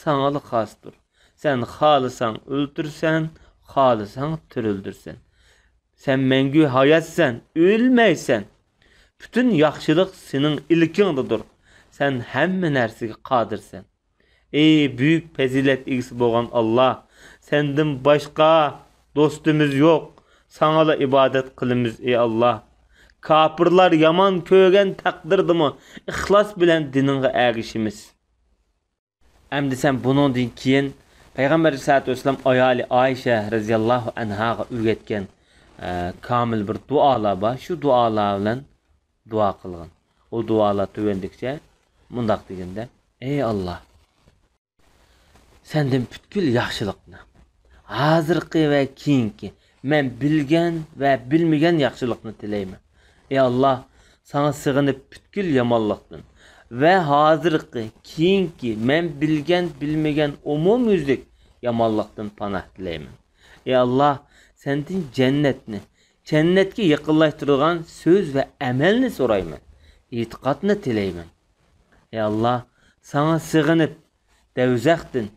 ساڭىلا خاستۇر. سەن خالىساڭ ئۆلتۈرىسەن، خالىساڭ تىرىلدۈرىسەن. سەن مەڭگۈ ھاياتسەن، ئۆلمەيسەن. پۈتۈن ياخشىلىق سېنىڭ ئىلكىڭدىدۇر. سەن ھەممە نەرسىگە قادىرسەن. ئى بۈيۈك پەزىلەت ئىگىسى بولغان ئاللا، سەندىن باشقا دوستىمىز يوق. ساڭىلا ئىبادەت قىلىمىز، ئى ئاللا. كاپىرلار يامان كۆرگەن تەقدىردىمۇ ئىخلاس بىلەن دىنىڭغا ئەگىشىمىز. ئەمدى سەن بۇنىڭدىن كېيىن پەيغەمبەر ئەلەيھىسسالاتۇ ۋەسسالام ئايالى ئائىشە رەزىياللاھۇ ئەنھاغا ئۆگەتكەن، ئە، كامىل بىر دۇئالار بار. شۇ دۇئالار بىلەن دۇئا قىلغىن. ئۇ دۇئالار تۆۋەندىكىچە مۇنداق دېگەندە، ئەي ئاللا، سەندىن پۈتكۈل ياخشىلىقنى، ھازىرقى ۋە كېيىنكى مەن بىلگەن ۋە بىلمىگەن ياخشىلىقنى تىلەيمەن. ئەي ئاللا، ساڭا سېغىنىپ پۈتكۈل يامانلىقتىن ۋە ھازىرقى، كېيىنكى مەن بىلگەن، بىلمىگەن ئومۇميۈزلۈك يامانلىقتىن پاناھ تىلەيمەن. ئەي ئاللا، سەندىن جەننەتنى، جەننەتكە يېقىنلاشتۇرىدىغان سۆز ۋە ئەمەلنى سورايمەن. ئېتىقادنى تىلەيمەن. ئەي ئاللا، ساڭا سېغىنىپ، دەۋزەختىن،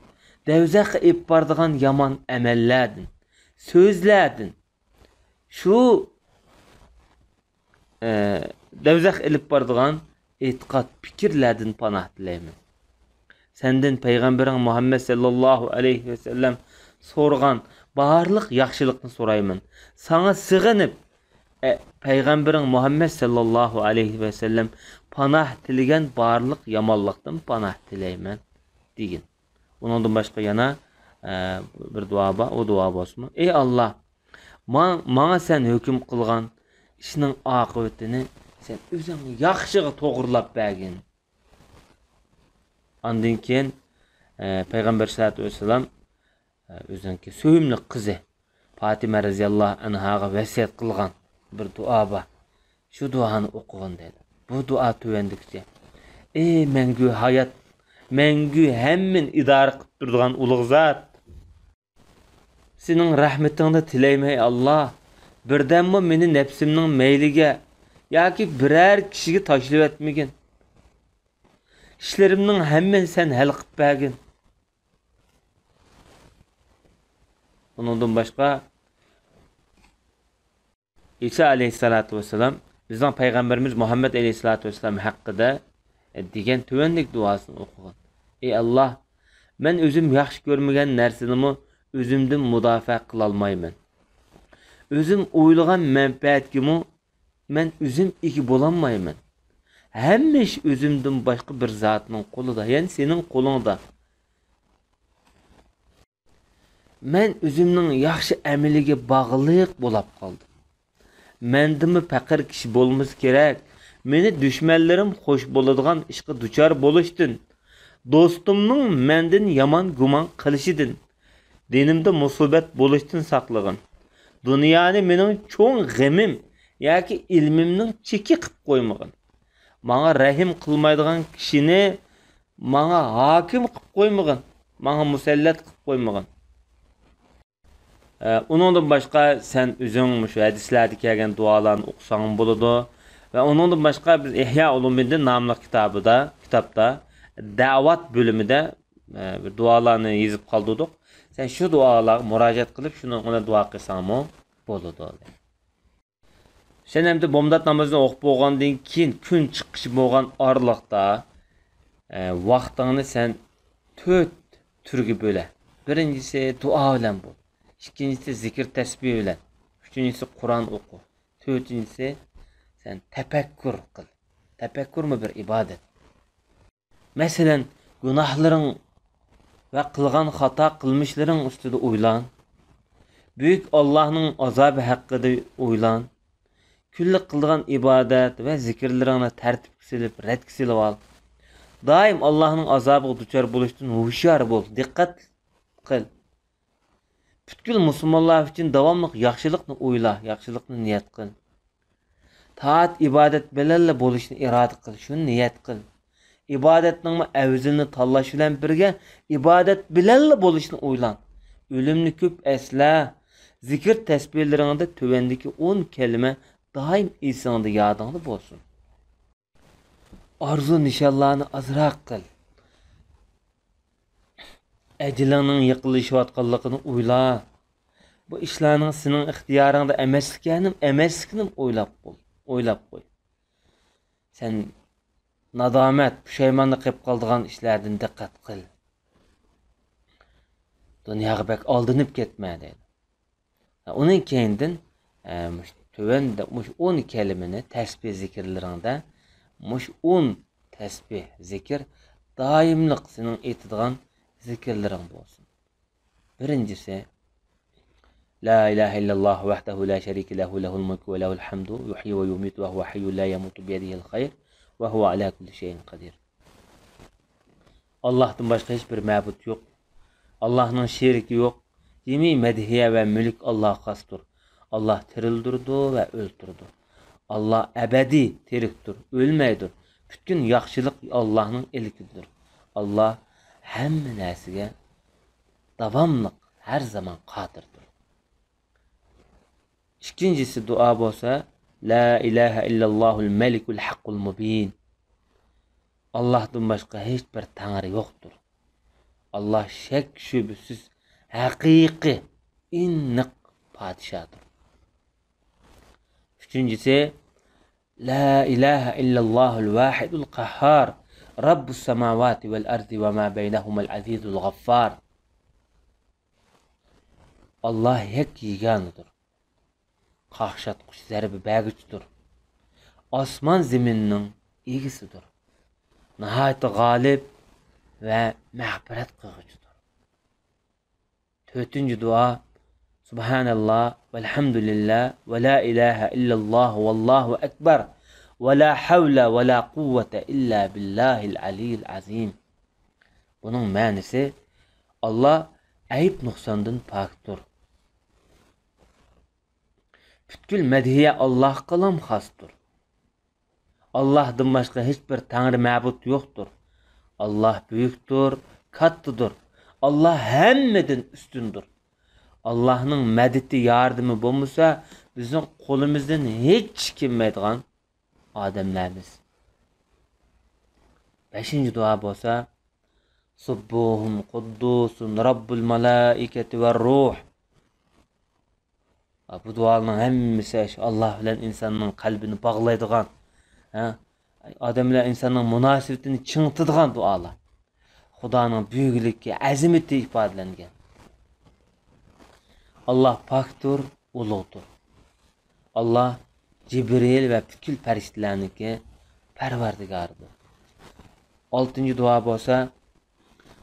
دەۋزەخكە ئېلىپ بارىدىغان يامان ئەمەللەردىن، سۆزلەردىن، شۇ، ئە، دەۋزەخ ئېلىپ بارىدىغان ئېتىقاد، پىكىرلەردىن پاناھ تىلەيمەن. سەندىن پەيغەمبىرىڭ مۇھەممەد سەللەللاھۇ ئەلەيھى ۋەسەللەم سورىغان بارلىق ياخشىلىقنى سورايمەن. ساڭا سېغىنىپ، ئە، پەيغەمبىرىڭ مۇھەممەد سەللەللاھۇ ئەلەيھى ۋەسەللەم پاناھ تىلىگەن بارلىق يامانلىقتىن پاناھ تىلەيمەن، دېگىن. ئۇنىڭدىن باشقا يەنە، ئە، بىر دۇئا بار. ئۇ دۇئا بولسىمۇ، ئەي ئاللا، ما-، ماڭا سەن ھۆكۈم قىلغان ئىشنىڭ ئاقىۋىتىنى سەن ئۆزۈڭ ياخشىغا توغرىلاپ بەرگىن. ئاندىن كېيىن، ئە، پەيغەمبەر سەللەللاھۇ ئەلەيھى ۋەسەللەم، ئە، ئۆزىنىڭكى سۆيۈملۈك قىزى پاتىمە رەزىياللاھۇ ئەنھاغا ۋەسىيەت قىلغان بىر دۇئا بار. شۇ دۇئانى ئوقۇغىن دەيدۇ. بۇ دۇئا تۆۋەندىكىچە. ئەي مەڭگۈ ھايات، مەڭگۈ ھەممىنى ئىدارە قىلىپ تۇرىدىغان ئۇلۇغ زات. سېنىڭ رەھمىتىڭنى تىلەيمەن، ئەي ئاللا. بىردەممۇ مېنى نەپسىمنىڭ مەيلىگە ياكى بىرەر كىشىگە تاشلىۋەتمىگىن. ئىشلىرىمنىڭ ھەممىنى سەن ھەل قىلىپ بەرگىن. ئۇنىڭدىن باشقا، ئىسا ئەلەيھىسسالاتۇ ۋەسسالام بىزنىڭ پەيغەمبىرىمىز مۇھەممەد ئەلەيھىسسالاتۇ ۋەسسالام ھەققىدە، ئە، دېگەن تۆۋەندىكى دۇئاسىنى ئوقۇغان. ئى ئاللا، مەن ئۆزۈم ياخشى كۆرمىگەن نەرسىنىمۇ ئۆزۈمدىن مۇداپىئە قىلالمايمەن. ئۆزۈم ئويلىغان مەنپەئەتكىمۇ مەن ئۆزۈم ئىگە بولالمايمەن. ھەممە ئىش ئۆزۈمدىن باشقا بىر زاتنىڭ قولىدا، يەنى سېنىڭ قولۇڭدا. مەن ئۆزۈمنىڭ ياخشى ئەمىلىگە باغلىق بولاپ قالدىم. مەندىنمۇ پەقىر كىشى بولمىسا كېرەك. مېنى دۈشمەنلىرىم خوش بولىدىغان ئىشقا دۇچار بولۇشتىن، دوستۇمنىڭ مەندىن يامان گۇمان قىلىشىدىن، دىنىمدا مۇسىبەت بولۇشتىن ساقلىغىن. دۇنيانى مېنىڭ چوڭ غېمىم ياكى ئىلمىمنىڭ چېكى قىپ قويمىغىن. ماڭا رەھىم قىلمايدىغان كىشىنى ماڭا ھاكىم قىپ قويمىغىن، ماڭا مۇسەللەت قىپ قويمىغىن. ئە، ئۇنىڭدىن باشقا سەن ئۆزۈڭ مۇشۇ ھەدىسلەردە كەلگەن دۇئالارنى ئوقۇساڭمۇ بولىدۇ. ۋە ئۇنىڭدىن باشقا بىز ئىھيا ئۇلۇمىددىن ناملىق كىتابىدا، كىتابتا دەۋات بۆلۈمىدە، ئە، بىر دۇئالارنى يېزىپ قالدۇردۇق. سەن شۇ دۇئالارغا مۇراجىئەت قىلىپ، شۇنىڭ بىلەن دۇئا قىلساڭمۇ بولىدۇ. سەن ئەمدى بامدات نامىزىنى ئوقۇپ بولغاندىن كېيىن، كۈن چىققىچە بولغان ئارىلىقتا، ئە، ۋاقتىڭنى سەن تۆت تۈرگە بۆلە. بىرىنچىسى دۇئا بىلەن بول. ئىككىنچىسى زىكىر تەسبىھ بىلەن. ئۈچىنچىسى قۇرئان ئوقۇ. تۆتىنچىسى سەن تەپەككۇر قىل. تەپەككۇرمۇ بىر ئىبادەت. مەسىلەن، گۇناھلىرىڭ ۋە قىلغان خاتا قىلمىشلىرىڭ ئۈستىدە ئويلان. بۈيۈك ئاللاھنىڭ ئازابى ھەققىدە ئويلان. كۈنلۈك قىلىدىغان ئىبادەت ۋە زىكىرلىرىڭنى تەرتىپكە سېلىپ، رەتكە سېلىۋال. دائىم ئاللاھنىڭ ئازابىغا دۇچار بولۇشتىن ھوشيار بول، دىققەت قىل. پۈتكۈل مۇسۇلمانلار ئۈچۈن داۋاملىق ياخشىلىقنى ئويلا، ياخشىلىقنى نىيەت قىل. تائەت ئىبادەت بىلەنلا بولۇشنى ئىرادە قىل، شۇنى نىيەت قىل. ئىبادەتنىڭمۇ ئەۋزىلىنى تاللاش بىلەن بىرگە، ئىبادەت بىلەنلا بولۇشنى ئويلان. ئۆلۈمنى كۆپ ئەسلە. زىكىر تەسبىھلىرىڭدە تۆۋەندىكى ئون كەلىمە دائىم ئېسىڭدە، يادىڭدا بولسۇن. ئارزۇ نىشانلارنى ئازراق قىل. ئەجىلىڭنىڭ يېقىنلىشىۋاتقانلىقىنى ئويلا. بۇ ئىشلارنىڭ سېنىڭ ئىختىيارىڭدا ئەمەسلىكىنى، ئەمەسلىكىنى ئويلاپ بول-، ئويلاپ قوي. سەن نادامەت، پۇشايماندا قېلىپ قالىدىغان ئىشلاردىن دىققەت قىل. دۇنياغا بەك ئالدىنىپ كەتمە، دەيدۇ. ئۇنىڭ كەينىدىن، ئە، مۇشۇ تۆۋەندە مۇشۇ ئون كەلىمىنى، تەسبىھ زىكىرلىرىڭدە مۇشۇ ئون تەسبىھ زىكىر دائىملىق سېنىڭ ئېيتىدىغان زىكىرلىرىڭ بولسۇن. بىرىنچىسى، لا إله إلا الله وحده لا شريك له، له الملك وله الحمد، يحيي ويميت وهو حي لا يموت، بيده الخير وهو على كل شيء قدير. ئاللاھتىن باشقا ھېچ بىر مەبۇد يوق. ئاللاھنىڭ شېرىكى يوق. جىمى مەدھىيە ۋە مۈلۈك ئاللاھقا خاستۇر. ئاللاھ تىرىلدۈرىدۇ ۋە ئۆلتۈرىدۇ. ئاللاھ ئەبەدىي تىرىكتۇر، ئۆلمەيدۇ. پۈتكۈل ياخشىلىق ئاللاھنىڭ ئىلكىدۇر. ئاللاھ ھەممە نەرسىگە داۋاملىق، ھەر زامان قادىردۇر. ئىككىنچىسى دۇئا بولسا، لا إله إلا الله الملك الحق المبين. ئاللاھتىن باشقا ھېچ بىر تەڭرى يوقتۇر. ئاللاھ شەك-شۈبھىسىز ھەقىقىي، ئېنىق پادىشاھدۇر. ئۈچىنچىسى، لا إله إلا الله الواحد القهار، رب السماوات والأرض وما بينهما العزيز الغفار. ئاللاھ يەككە يېگانىدۇر. قاقشاتقۇچ، زەربە بەرگۈچىدۇر. ئاسمان زېمىننىڭ ئىگىسىدۇر. ناھايىتى غالىب ۋە مەغپىرەت قىلغۇچىدۇر. تۆتىنچى دۇئا، سبحان الله والحمد لله ولا إله إلا الله والله أكبر ولا حول ولا قوة إلا بالله العلي العظيم. بۇنىڭ مەنىسى، ئاللاھ ئەيىب نۇقساندىن پاكتۇر. پۈتكۈل مەدھىيە ئاللاھقىلام خاستۇر. ئاللاھتىن باشقا ھېچ بىر تەڭرى مەبۇد يوقتۇر. ئاللاھ بۈيۈكتۇر، كاتتىدۇر. ئاللاھ ھەممىدىن ئۈستۈندۇر. ئاللاھنىڭ مەدىتى، ياردىمى بولمىسا، بىزنىڭ قولىمىزدىن ھېچ ئىش كەلمەيدىغان ئادەملەرمىز. بەشىنچى دۇئا بولسا، سبوح قدوس رب الملائكة والروح. بۇ دۇئالارنىڭ ھەممىسى شۇ ئاللاھ بىلەن ئىنساننىڭ قەلبىنى باغلايدىغان، ھە، ئادەم بىلەن ئىنساننىڭ مۇناسىۋىتىنى چىڭىتىدىغان دۇئالار. خۇدانىڭ بۈيۈكلۈكى، ئەزىمىتى ئىپادىلەنگەن. ئاللاھ پاكتۇر، ئۇلۇغدۇر. ئاللاھ جىبرىل ۋە پۈتكۈل پەرىشتىلەرنىڭكى پەرۋەردىگارىدۇر. ئالتىنچى دۇئا بولسا،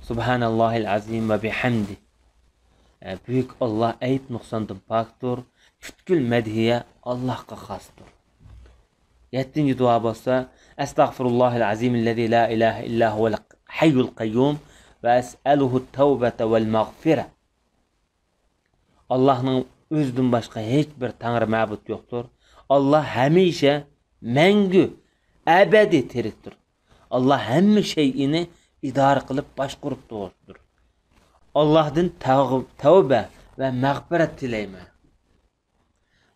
سبحان الله العظيم وبحمده. ئە، بۈيۈك ئاللاھ ئەيىب نۇقساندىن پاكتۇر، پۈتكۈل مەدھىيە ئاللاھقا خاستۇر. يەتتىنچى دۇئا بولسا، أستغفر الله العظيم الذي لا إله إلا هو الحي القيوم وأسأله التوبة والمغفرة. ئاللاھنىڭ ئۆزىدىن باشقا ھېچ بىر تەڭرى مەبۇد يوقتۇر. ئاللاھ ھەمىشە، مەڭگۈ، ئەبەدىي تىرىكتۇر. ئاللاھ ھەممە شەيئىنى ئىدارە قىلىپ باشقۇرۇپ تۇرۇپتۇر. ئاللاھتىن تەغ-، تەۋبە ۋە مەغپىرەت تىلەيمەن.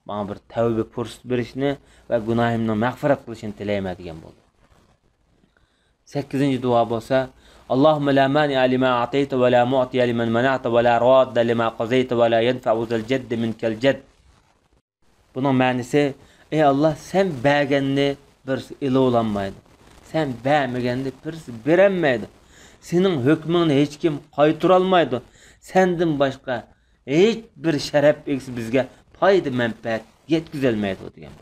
ماڭا بىر تەۋبە پۇرسىتى بېرىشنى ۋە گۇناھىمنىڭ مەغپىرەت قىلىشىنى تىلەيمەن دېگەن بولدى. سەككىزىنچى دۇئا بولسا، اللهم لا مانع لما أعطيت ولا معطي لمن منعت ولا راد لما قضيت ولا ينفع ذا الجد منك الجد. بۇنىڭ مەنىسى، ئەي ئاللا، سەن بەرگەننى بىرسى ئېلىۋالالمايدۇ، سەن بەرمىگەننى بىرسى بېرەلمەيدۇ، سېنىڭ ھۆكمۈڭنى ھېچكىم قايتۇرالمايدۇ، سەندىن باشقا ھېچ بىر شەرەپ ئىگىسى بىزگە پايدا مەنپەئەت يەتكۈزەلمەيدۇ دېگەن.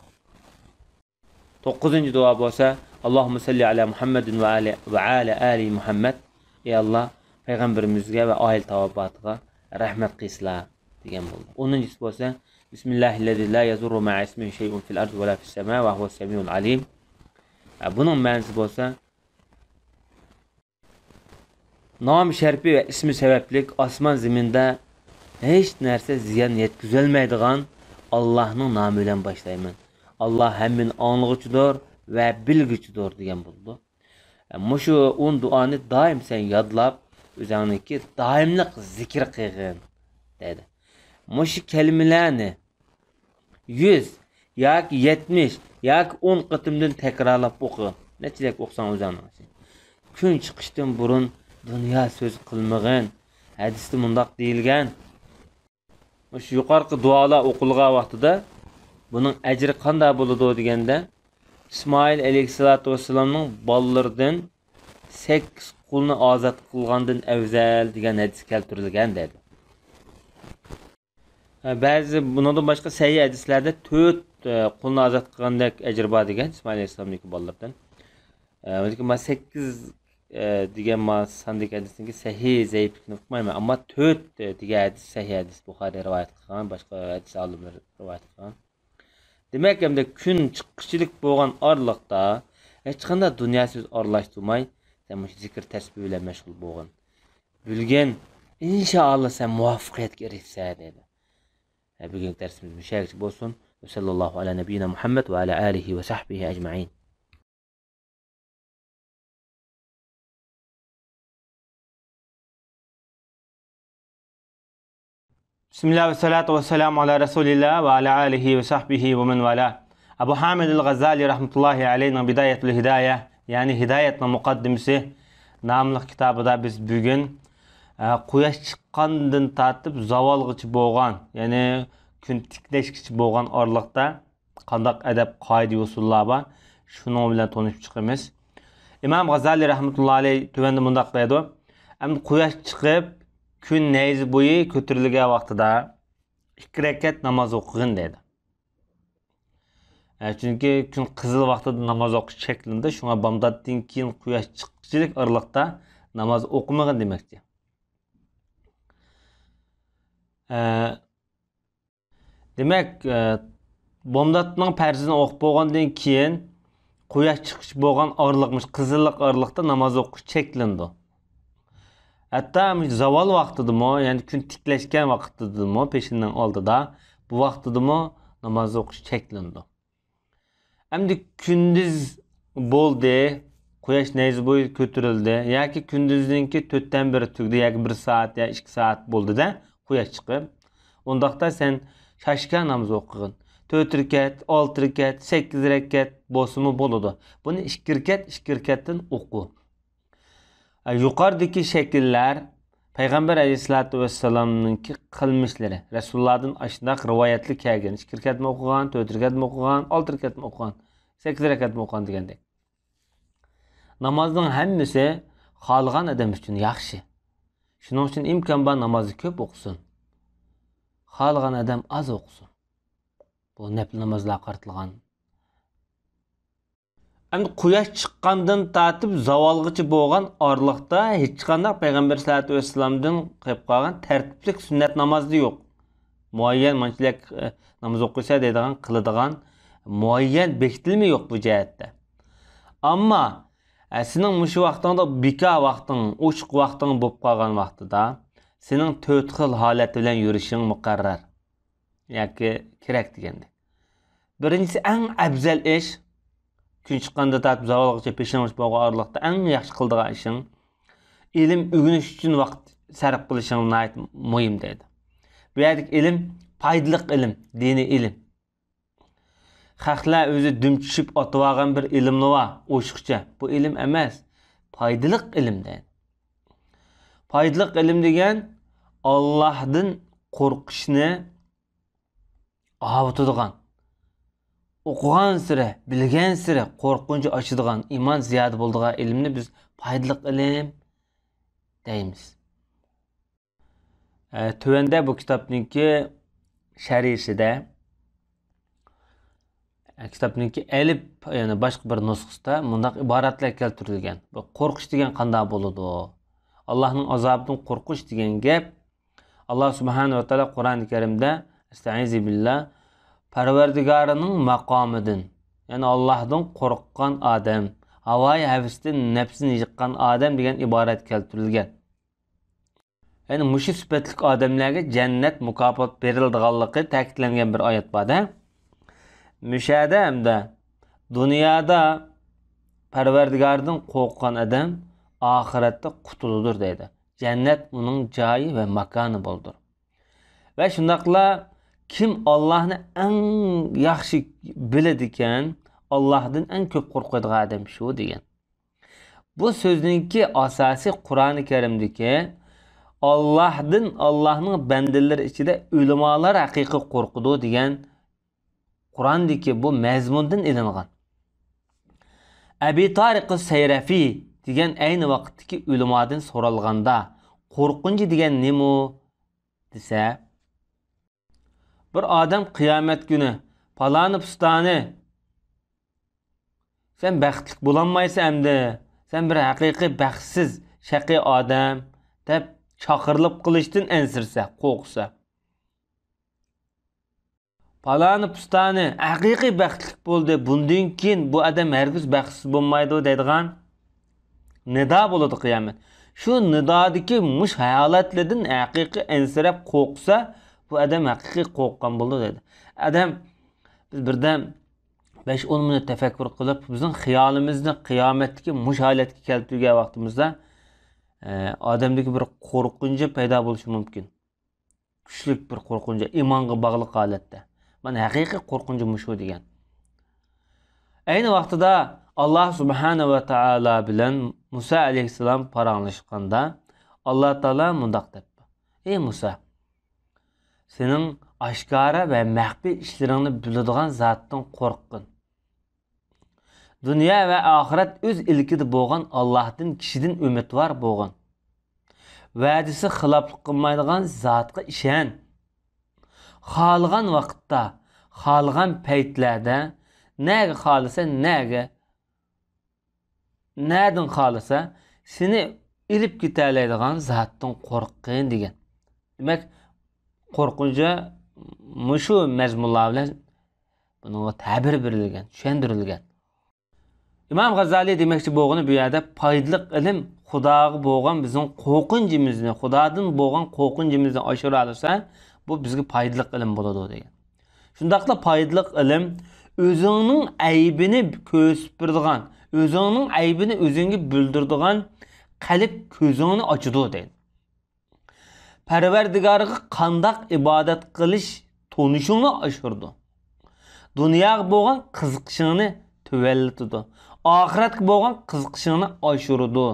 توققۇزىنچى دۇئا بولسا، اللهم صل على محمد وعلى، وعلى آل محمد. ئەي ئاللا، پەيغەمبىرىمىزگە ۋە ئائىلە تاۋابىئاتىغا رەھمەت قىلسىلا دېگەن بولدى. ئونىنچىسى بولسا، بسم الله الذي لا يضر مع اسمه شيء في الأرض ولا في السماء وهو السميع العليم. ھە، بۇنىڭ مەنىسى بولسا، نام شەرىپى ۋە ئىسمى سەۋەبلىك ئاسمان زېمىندا ھېچ نەرسە زىيان يەتكۈزەلمەيدىغان ئاللاھنىڭ نامى بىلەن باشلايمەن. ئاللاھ ھەممىنى ئاڭلىغۇچىدۇر ۋە بىلگۈچىدۇر دېگەن بولىدۇ. مۇشۇ ئون دۇئانى دائىم سەن يادلاپ، ئۆزۈڭنىڭكى دائىملىق زىكىر قىلغىن، دەيدۇ. مۇشۇ كەلىمىلەرنى يۈز ياكى يەتمىش ياكى ئون قېتىمدىن تەكرارلاپ ئوقۇ. نەچچىلەك ئوقۇساڭ ئۆزۈڭنىڭ ئۈچۈن. كۈن چىقىشتىن بۇرۇن دۇنيا سۆز قىلمىغىن. ھەدىستە مۇنداق دېيىلگەن. مۇشۇ يۇقىرىقى دۇئالار ئوقۇلغان ۋاقتىدا بۇنىڭ ئەجرى قانداق بولىدۇ دېگەندە، ئىسمائىل ئەلەيھىسسالاتۇ ۋەسسالامنىڭ بالىلىرىدىن سەككىز قۇلنى ئازاد قىلغاندىن ئەۋزەل دېگەن ھەدىس كەلتۈرۈلگەن دەيدۇ. بەزى بۇنىڭدىن باشقا سەھىھ ھەدىسلەردە تۆت، ئە، قۇلنى ئازاد قىلغاندەك ئەجرى بار دېگەن ئىسمائىل ئەلەيھىسسالامنىڭكى بالىلىرىدىن. ئە، لېكىن مانا سەككىز، ئە، دېگەن مانا ساندىكى ھەدىسنىڭكى سەھىھ زەئىپلىكىنى ئۇقمايمەن. ئەمما تۆت، ئە، دېگەن ھەدىس سەھىھ ھەدىس، بۇخارىي رىۋايەت قىلغان، باشقا ھەدىس ئالىملىرى رىۋايەت قىلغان. دېمەك، ئەمدى كۈن چىققۇچىلىك بولغان ئارىلىقتا ھېچقانداق دۇنيا سۆز ئارىلاشتۇرماي، سەن مۇشۇ زىكىر تەسبىھ بىلەن مەشغۇل بولغىن. بۈگۈن، ئىنشائاللا، سەن مۇۋەپپەقىيەتكە ئېرىشىسەن، دەيدۇ. ھە، بۈگۈنكى دەرسىمىز مۇشۇ يەرگىچە بولسۇن. ۋەسەللاللاھۇ ئەلا نەبىييىنا مۇھەممەد ۋە ئەلا ئالىھى ۋە سەھبىھى ئەجمەئىن. بىسمىللا ۋەسسالاتۇ ۋەسسالامۇ ئالا رەسۇلىللا ۋە ئالا ئالىھى ۋە سەھبىھى ۋە مەن ۋالا. ئەبۇ ھامىدىل غەززالى رەھمەتۇللاھى ئەلەيھنىڭ بىدايەتۇل ھىدايە، يەنى ھىدايەتنىڭ مۇقەددىمىسى ناملىق كىتابىدا بىز بۈگۈن، ئە، قۇياش چىققاندىن تارتىپ زاۋالغىچە بولغان، يەنى كۈن تىكلەشكىچە بولغان ئارىلىقتا قانداق ئەدەپ، قائىدە-يوسۇنلار بار، شۇنىڭ بىلەن تونۇشۇپ چىقىمىز. ئىمام غازالىي رەھمەتۇللا ئەلەيھ تۆۋەندە مۇنداق دەيدۇ، ئەمدى قۇياش چىقىپ، كۈن نەيزە بويى كۆتۈرۈلگەن ۋاقتىدا ئىككى رەكەت ناماز ئوقۇغىن دەيدۇ. ئە، چۈنكى كۈن قىزىل ۋاقتىدا ناماز ئوقۇش چەكلىنىدۇ، شۇڭا بامداتتىن كېيىن قۇياش چىققۇچىلىك ئارىلىقتا ناماز ئوقۇمىغىن دېمەكچى. ئە، دېمەك، ئە، بامداتنىڭ پەرزىنى ئوقۇپ بولغاندىن كېيىن، قۇياش چىقىش بولغان ئارىلىق، مۇشۇ قىزىللىق ئارىلىقتا ناماز ئوقۇش چەكلىنىدۇ. ھەتتا مۇشۇ زاۋال ۋاقتىدىمۇ، يەنى كۈن تىكلەشكەن ۋاقتىدىمۇ، پېشىننىڭ ئالدىدا، بۇ ۋاقتىدىمۇ ناماز ئوقۇش چەكلىنىدۇ. ئەمدى كۈندۈز بولدى، قۇياش نەيزە بويى كۆتۈرۈلدى ياكى كۈندۈزنىڭكى تۆتتىن بىرى تۈگىدى ياكى بىر سائەت يا ئىككى سائەت بولدىدە قۇياش چىقىپ، ئۇنداقتا سەن شاشكا نامىزى ئوقۇغىن. تۆت رەكەت، ئالتە رەكەت، سەككىز رەكەت بولسىمۇ بولىدۇ. بۇنى ئىككى رەكەت، ئىككى رەكەتتىن ئوقۇ. يۇقىرىدىكى شەكىللەر پەيغەمبەر ئەلەيھىسسالاتۇ ۋەسسالامنىڭكى قىلمىشلىرى. رەسۇلۇللادىن ئاشۇنداق رىۋايەتلىك كەلگەن. ئىككى رەكەتمۇ ئوقۇغان، تۆت رەكەتمۇ ئوقۇغان، ئالتە رەكەتمۇ ئوقۇغان، سەككىز رەكەتمۇ ئوقۇغان دېگەندەك. نامازنىڭ ھەممىسى خالىغان ئادەم ئۈچۈن ياخشى. شۇنىڭ ئۈچۈن ئىمكان بار نامازنى كۆپ ئوقۇسۇن. خالىغان ئادەم ئاز ئوقۇسۇن. بۇ نەپلى نامازلارغا قارىتىلغان. ئەمدى قۇياش چىققاندىن تارتىپ زاۋالغىچە بولغان ئارىلىقتا ھېچقانداق پەيغەمبەر سەللەللاھۇ ئەلەيھى ۋەسەللەمدىن قېلىپ قالغان تەرتىپلىك سۈننەت نامازدا يوق. مۇئەييەن مانچىلىك، ئە، ناماز ئوقۇيسەن دەيدىغان، قىلىدىغان مۇئەييەن بېكىتىلمە يوق بۇ جەھەتتە. ئەمما، ئە، سېنىڭ مۇشۇ ۋاقتىڭدا بىكار ۋاقتىڭ، ئوچۇق ۋاقتىڭ بولۇپ قالغان ۋاقتىدا سېنىڭ تۆت خىل ھالەت بىلەن يۈرۈشۈڭ مۇقەررەر. ياكى كېرەك دېگەندەك. بىرىنچىسى، ئەڭ ئەۋزەل ئىش، كۈن چىققاندىن تارتىپ زاۋالغىچە پېشىنغىچە بولغان ئارىلىقتا ئەڭ ياخشى قىلىدىغان ئىشىڭ، ئىلىم ئۆگىنىش ئۈچۈن ۋاقىت سەرپ قىلىشىڭ ناھايىتى مۇھىم دەيدۇ. بۇ يەردىكى ئىلىم پايدىلىق ئىلىم، دىنىي ئىلىم. خەقلەر ئۆزى دۈم چۈشۈپ ئاتىۋالغان بىر ئىلىملا بار، ئوشۇقچە. بۇ ئىلىم ئەمەس، پايدىلىق ئىلىم دەيدۇ. پايدىلىق ئىلىم دېگەن ئاللاھدىن قورقۇشنى ئاۋۇتىدىغان، ئوقۇغانسېرى، بىلگەنسېرى قورقۇنچى ئاشىدىغان، ئىمان زىيادە بولىدىغان ئىلىمنى بىز پايدىلىق ئىلىم دەيمىز. ئە، تۆۋەندە بۇ كىتابنىڭكى شەرھىسىدە، ئە، كىتابنىڭكى ئەلىپ، يەنى باشقا بىر نۇسخىسىدا مۇنداق ئىبارەتلەر كەلتۈرۈلگەن. بۇ قورقۇش دېگەن قانداق بولىدۇ؟ ئاللاھنىڭ ئازابىدىن قورقۇش دېگەن گەپ، ئاللا سۇبھانەھۇ ۋە تائالا قۇرئانى كەرىمدە، ئەستەئىزۇ بىللا، پەرۋەردىگارىنىڭ ماقامىدىن، يەنى ئاللاھدىن قورققان ئادەم، ھاۋايى ھەۋىسىدىن نەپسىنى يىغقان ئادەم دېگەن ئىبارەت كەلتۈرۈلگەن. يەنى مۇشۇ سۈپەتلىك ئادەملەرگە جەننەت مۇكاپات بېرىلىدىغانلىقى تەكىتلەنگەن بىر ئايەت بار-دە. مۇشەدە ھەمدە دۇنيادا پەرۋەردىگاردىن قورققان ئادەم ئاخىرەتتە قۇتۇلىدۇ دەيدۇ. جەننەت ئۇنىڭ جايى ۋە ماكانى بولىدۇ. ۋە شۇنداقلا كىم ئاللاھنى ئەڭ ياخشى بىلىدىكەن، ئاللاھدىن ئەڭ كۆپ قورقىدىغان ئادەم شۇ دېگەن. بۇ سۆزنىڭكى ئاساسى قۇرئانى كەرىمدىكى ئاللاھدىن، ئاللاھنىڭ بەندىلىرى ئىچىدە ئۆلىمالار ھەقىقىي قورقىدۇ دېگەن قۇرئاندىكى بۇ مەزمۇندىن ئېلىنغان. ئەبى تارىق سەيرەفى دېگەن ئەينى ۋاقىتتىكى ئۆلىمادىن سورالغاندا، قورقۇنچى دېگەن نېمە دېسە، بىر ئادەم قىيامەت كۈنى، پالانى پۇستانى، سەن بەختلىك بولالمايسەن ئەمدى، سەن بىر ھەقىقىي بەختسىز، شەقىي ئادەم، دەپ چاقىرىلىپ قېلىشتىن ئەنسىرىسە، قورقسا. پالانى پۇستانى ھەقىقىي بەختلىك بولدى، بۇندىن كېيىن بۇ ئادەم ھەرگىز بەختسىز بولمايدۇ دەيدىغان نىدا بولىدۇ قىيامەت. شۇ نىدادىكى مۇشۇ ھالەتلىدىن ھەقىقىي ئەنسىرەپ قورقسا، بۇ ئادەم ھەقىقىي قورققان بولىدۇ دەيدۇ. ئادەم، بىز بىردەم بەش ئون مىنۇت تەپەككۇر قىلىپ، بىزنىڭ خىيالىمىزنى قىيامەتتىكى مۇشۇ ھالەتكە كەلتۈرگەن ۋاقتىمىزدا، ئە، ئادەمدىكى بىر قورقۇنچى پەيدا بولۇشى مۇمكىن. كۈچلۈك بىر قورقۇنچ، ئىمانغا باغلىق ھالەتتە. مانا ھەقىقىي قورقۇنچ مۇشۇ دېگەن. ئەينى ۋاقتىدا ئاللا سۇبھانە ۋە تائالا بىلەن مۇسا ئەلەيھىسسالام پاراڭلاشقاندا، ئاللا تائالا مۇنداق دەپتۇ: «ئەي مۇسا، سېنىڭ ئاشكارا ۋە مەخپىي ئىشلىرىڭنى بىلىدىغان زاتتىن قورققىن. دۇنيا ۋە ئاخىرەت ئۆز ئىلكىدە بولغان ئاللاھتىن كىشىدىن ئۈمىدۋار بولغىن. ۋەدىسى خىلاپلىق قىلمايدىغان زاتقا ئىشەن. خالىغان ۋاقىتتا، خالىغان پەيتلەردە، نەگە خالىسا، نەگە، نەدىن خالىسا، سېنى ئېلىپ كېتەلەيدىغان زاتتىن قورققىن» دېگەن. دېمەك، قورقۇنچى مۇشۇ مەزمۇنلار بىلەن بۇنىڭغا تەبىر بېرىلگەن، چۈشەندۈرۈلگەن. ئىمام غازالىي دېمەكچى بولغىنى، بۇ يەردە پايدىلىق ئىلىم خۇداغا بولغان بىزنىڭ قورقۇنچىمىزنى، خۇدادىن بولغان قورقۇنچىمىزنى ئاشۇرالىسا، بۇ بىزگە پايدىلىق ئىلىم بولىدۇ دېگەن. شۇنداقلا پايدىلىق ئىلىم ئۆزۈڭنىڭ ئەيىبىنى كۆرسىتىپ بېرىدىغان، ئۆزۈڭنىڭ ئەيىبىنى ئۆزۈڭگە بىلدۈرىدىغان قەلب كۆزۈڭنى ئاچىدۇ دەيدۇ. پەرۋەردىگارغا قانداق ئىبادەت قىلىش تونۇشۇڭنى ئاشۇرىدۇ. دۇنياغا بولغان قىزىقىشىڭنى تۆۋەنلىتىدۇ. ئاخىرەتكە بولغان قىزىقىشىڭنى ئاشۇرىدۇ.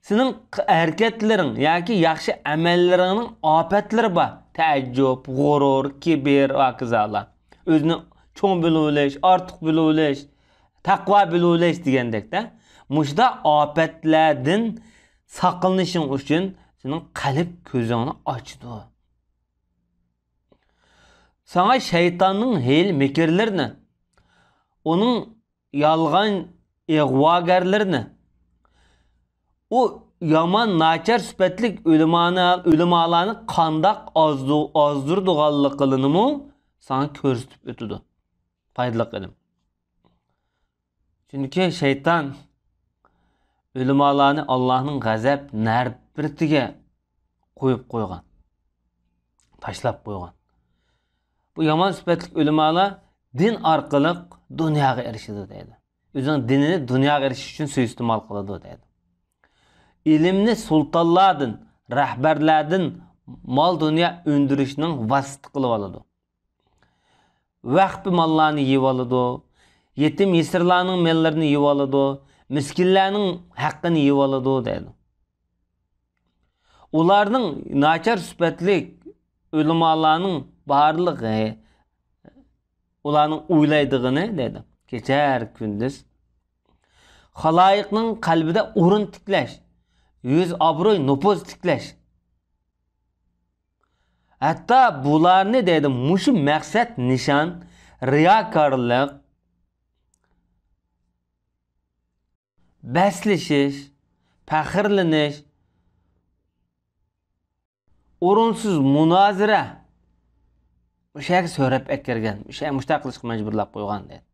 سېنىڭ ق-، ھەرىكەتلىرىڭ ياكى ياخشى ئەمەللىرىڭنىڭ ئاپەتلىرى بار. تەئەججۈپ، غۇرۇر، كىبىر، ھاكازالار. ئۆزىنى چوڭ بىلىۋېلىش، ئارتۇق بىلىۋېلىش، تەقۋا بىلىۋېلىش دېگەندەكتە. مۇشۇنداق ئاپەتلەردىن ساقلىنىشىڭ ئۈچۈن سېنىڭ قەلب كۆزۈڭنى ئاچىدۇ. ساڭا شەيتاننىڭ ھىيلە-مىكىرلىرىنى، ئۇنىڭ يالغان ئىغۋاگەرلىرىنى، ئۇ يامان، ناچار سۈپەتلىك ئۆلىمانى، ئۆلىمالارنى قانداق ئازدۇ-، ئازدۇرىدىغانلىقىنىمۇ ساڭا كۆرسىتىپ ئۆتىدۇ. پايدىلىق ئىلىم. چۈنكى شەيتان ئۆلىمالارنى ئاللاھنىڭ غەزەپ نەپرىتىگە قويۇپ قويغان، تاشلاپ قويغان. بۇ يامان سۈپەتلىك ئۆلىمالار دىن ئارقىلىق دۇنياغا ئېرىشىدۇ دەيدۇ. ئۆزىنىڭ دىنىنى دۇنياغا ئېرىشىش ئۈچۈن سۇيىئىستېمال قىلىدۇ دەيدۇ. ئىلىمنى سۇلتانلاردىن، رەھبەرلەردىن مال-دۇنيا ئۈندۈرۈشنىڭ ۋاسىتە قىلىۋالىدۇ. ۋەخپە ماللارنى يېيىۋالىدۇ، يېتىم-يېسىرلارنىڭ ماللىرىنى يېيىۋالىدۇ، مىسكىنلارنىڭ ھەققىنى يېيىۋالىدۇ دەيدۇ. ئۇلارنىڭ ناچار سۈپەتلىك ئۆلىمالارنىڭ بارلىقى، ئۇلارنىڭ ئويلايدىغىنى دەيدۇ، كېچە-كۈندۈز خالايىقنىڭ قەلبىدە ئورۇن تىكلەش، يۈز-ئابرۇي، نوپۇز تىكلەش. ھەتتا بۇلارنى دەيدۇ، مۇشۇ مەقسەت نىشان، رىياكارلىق، بەسلىشىش، پەخىرلىنىش، ئورۇنسىز مۇنازىرە، مۇشۇ يەرگە سۆرەپ ئەكىرگەن، مۇشۇ يەر-، مۇشۇنداق قىلىشقا مەجبۇرلاپ قويغان دەيدۇ.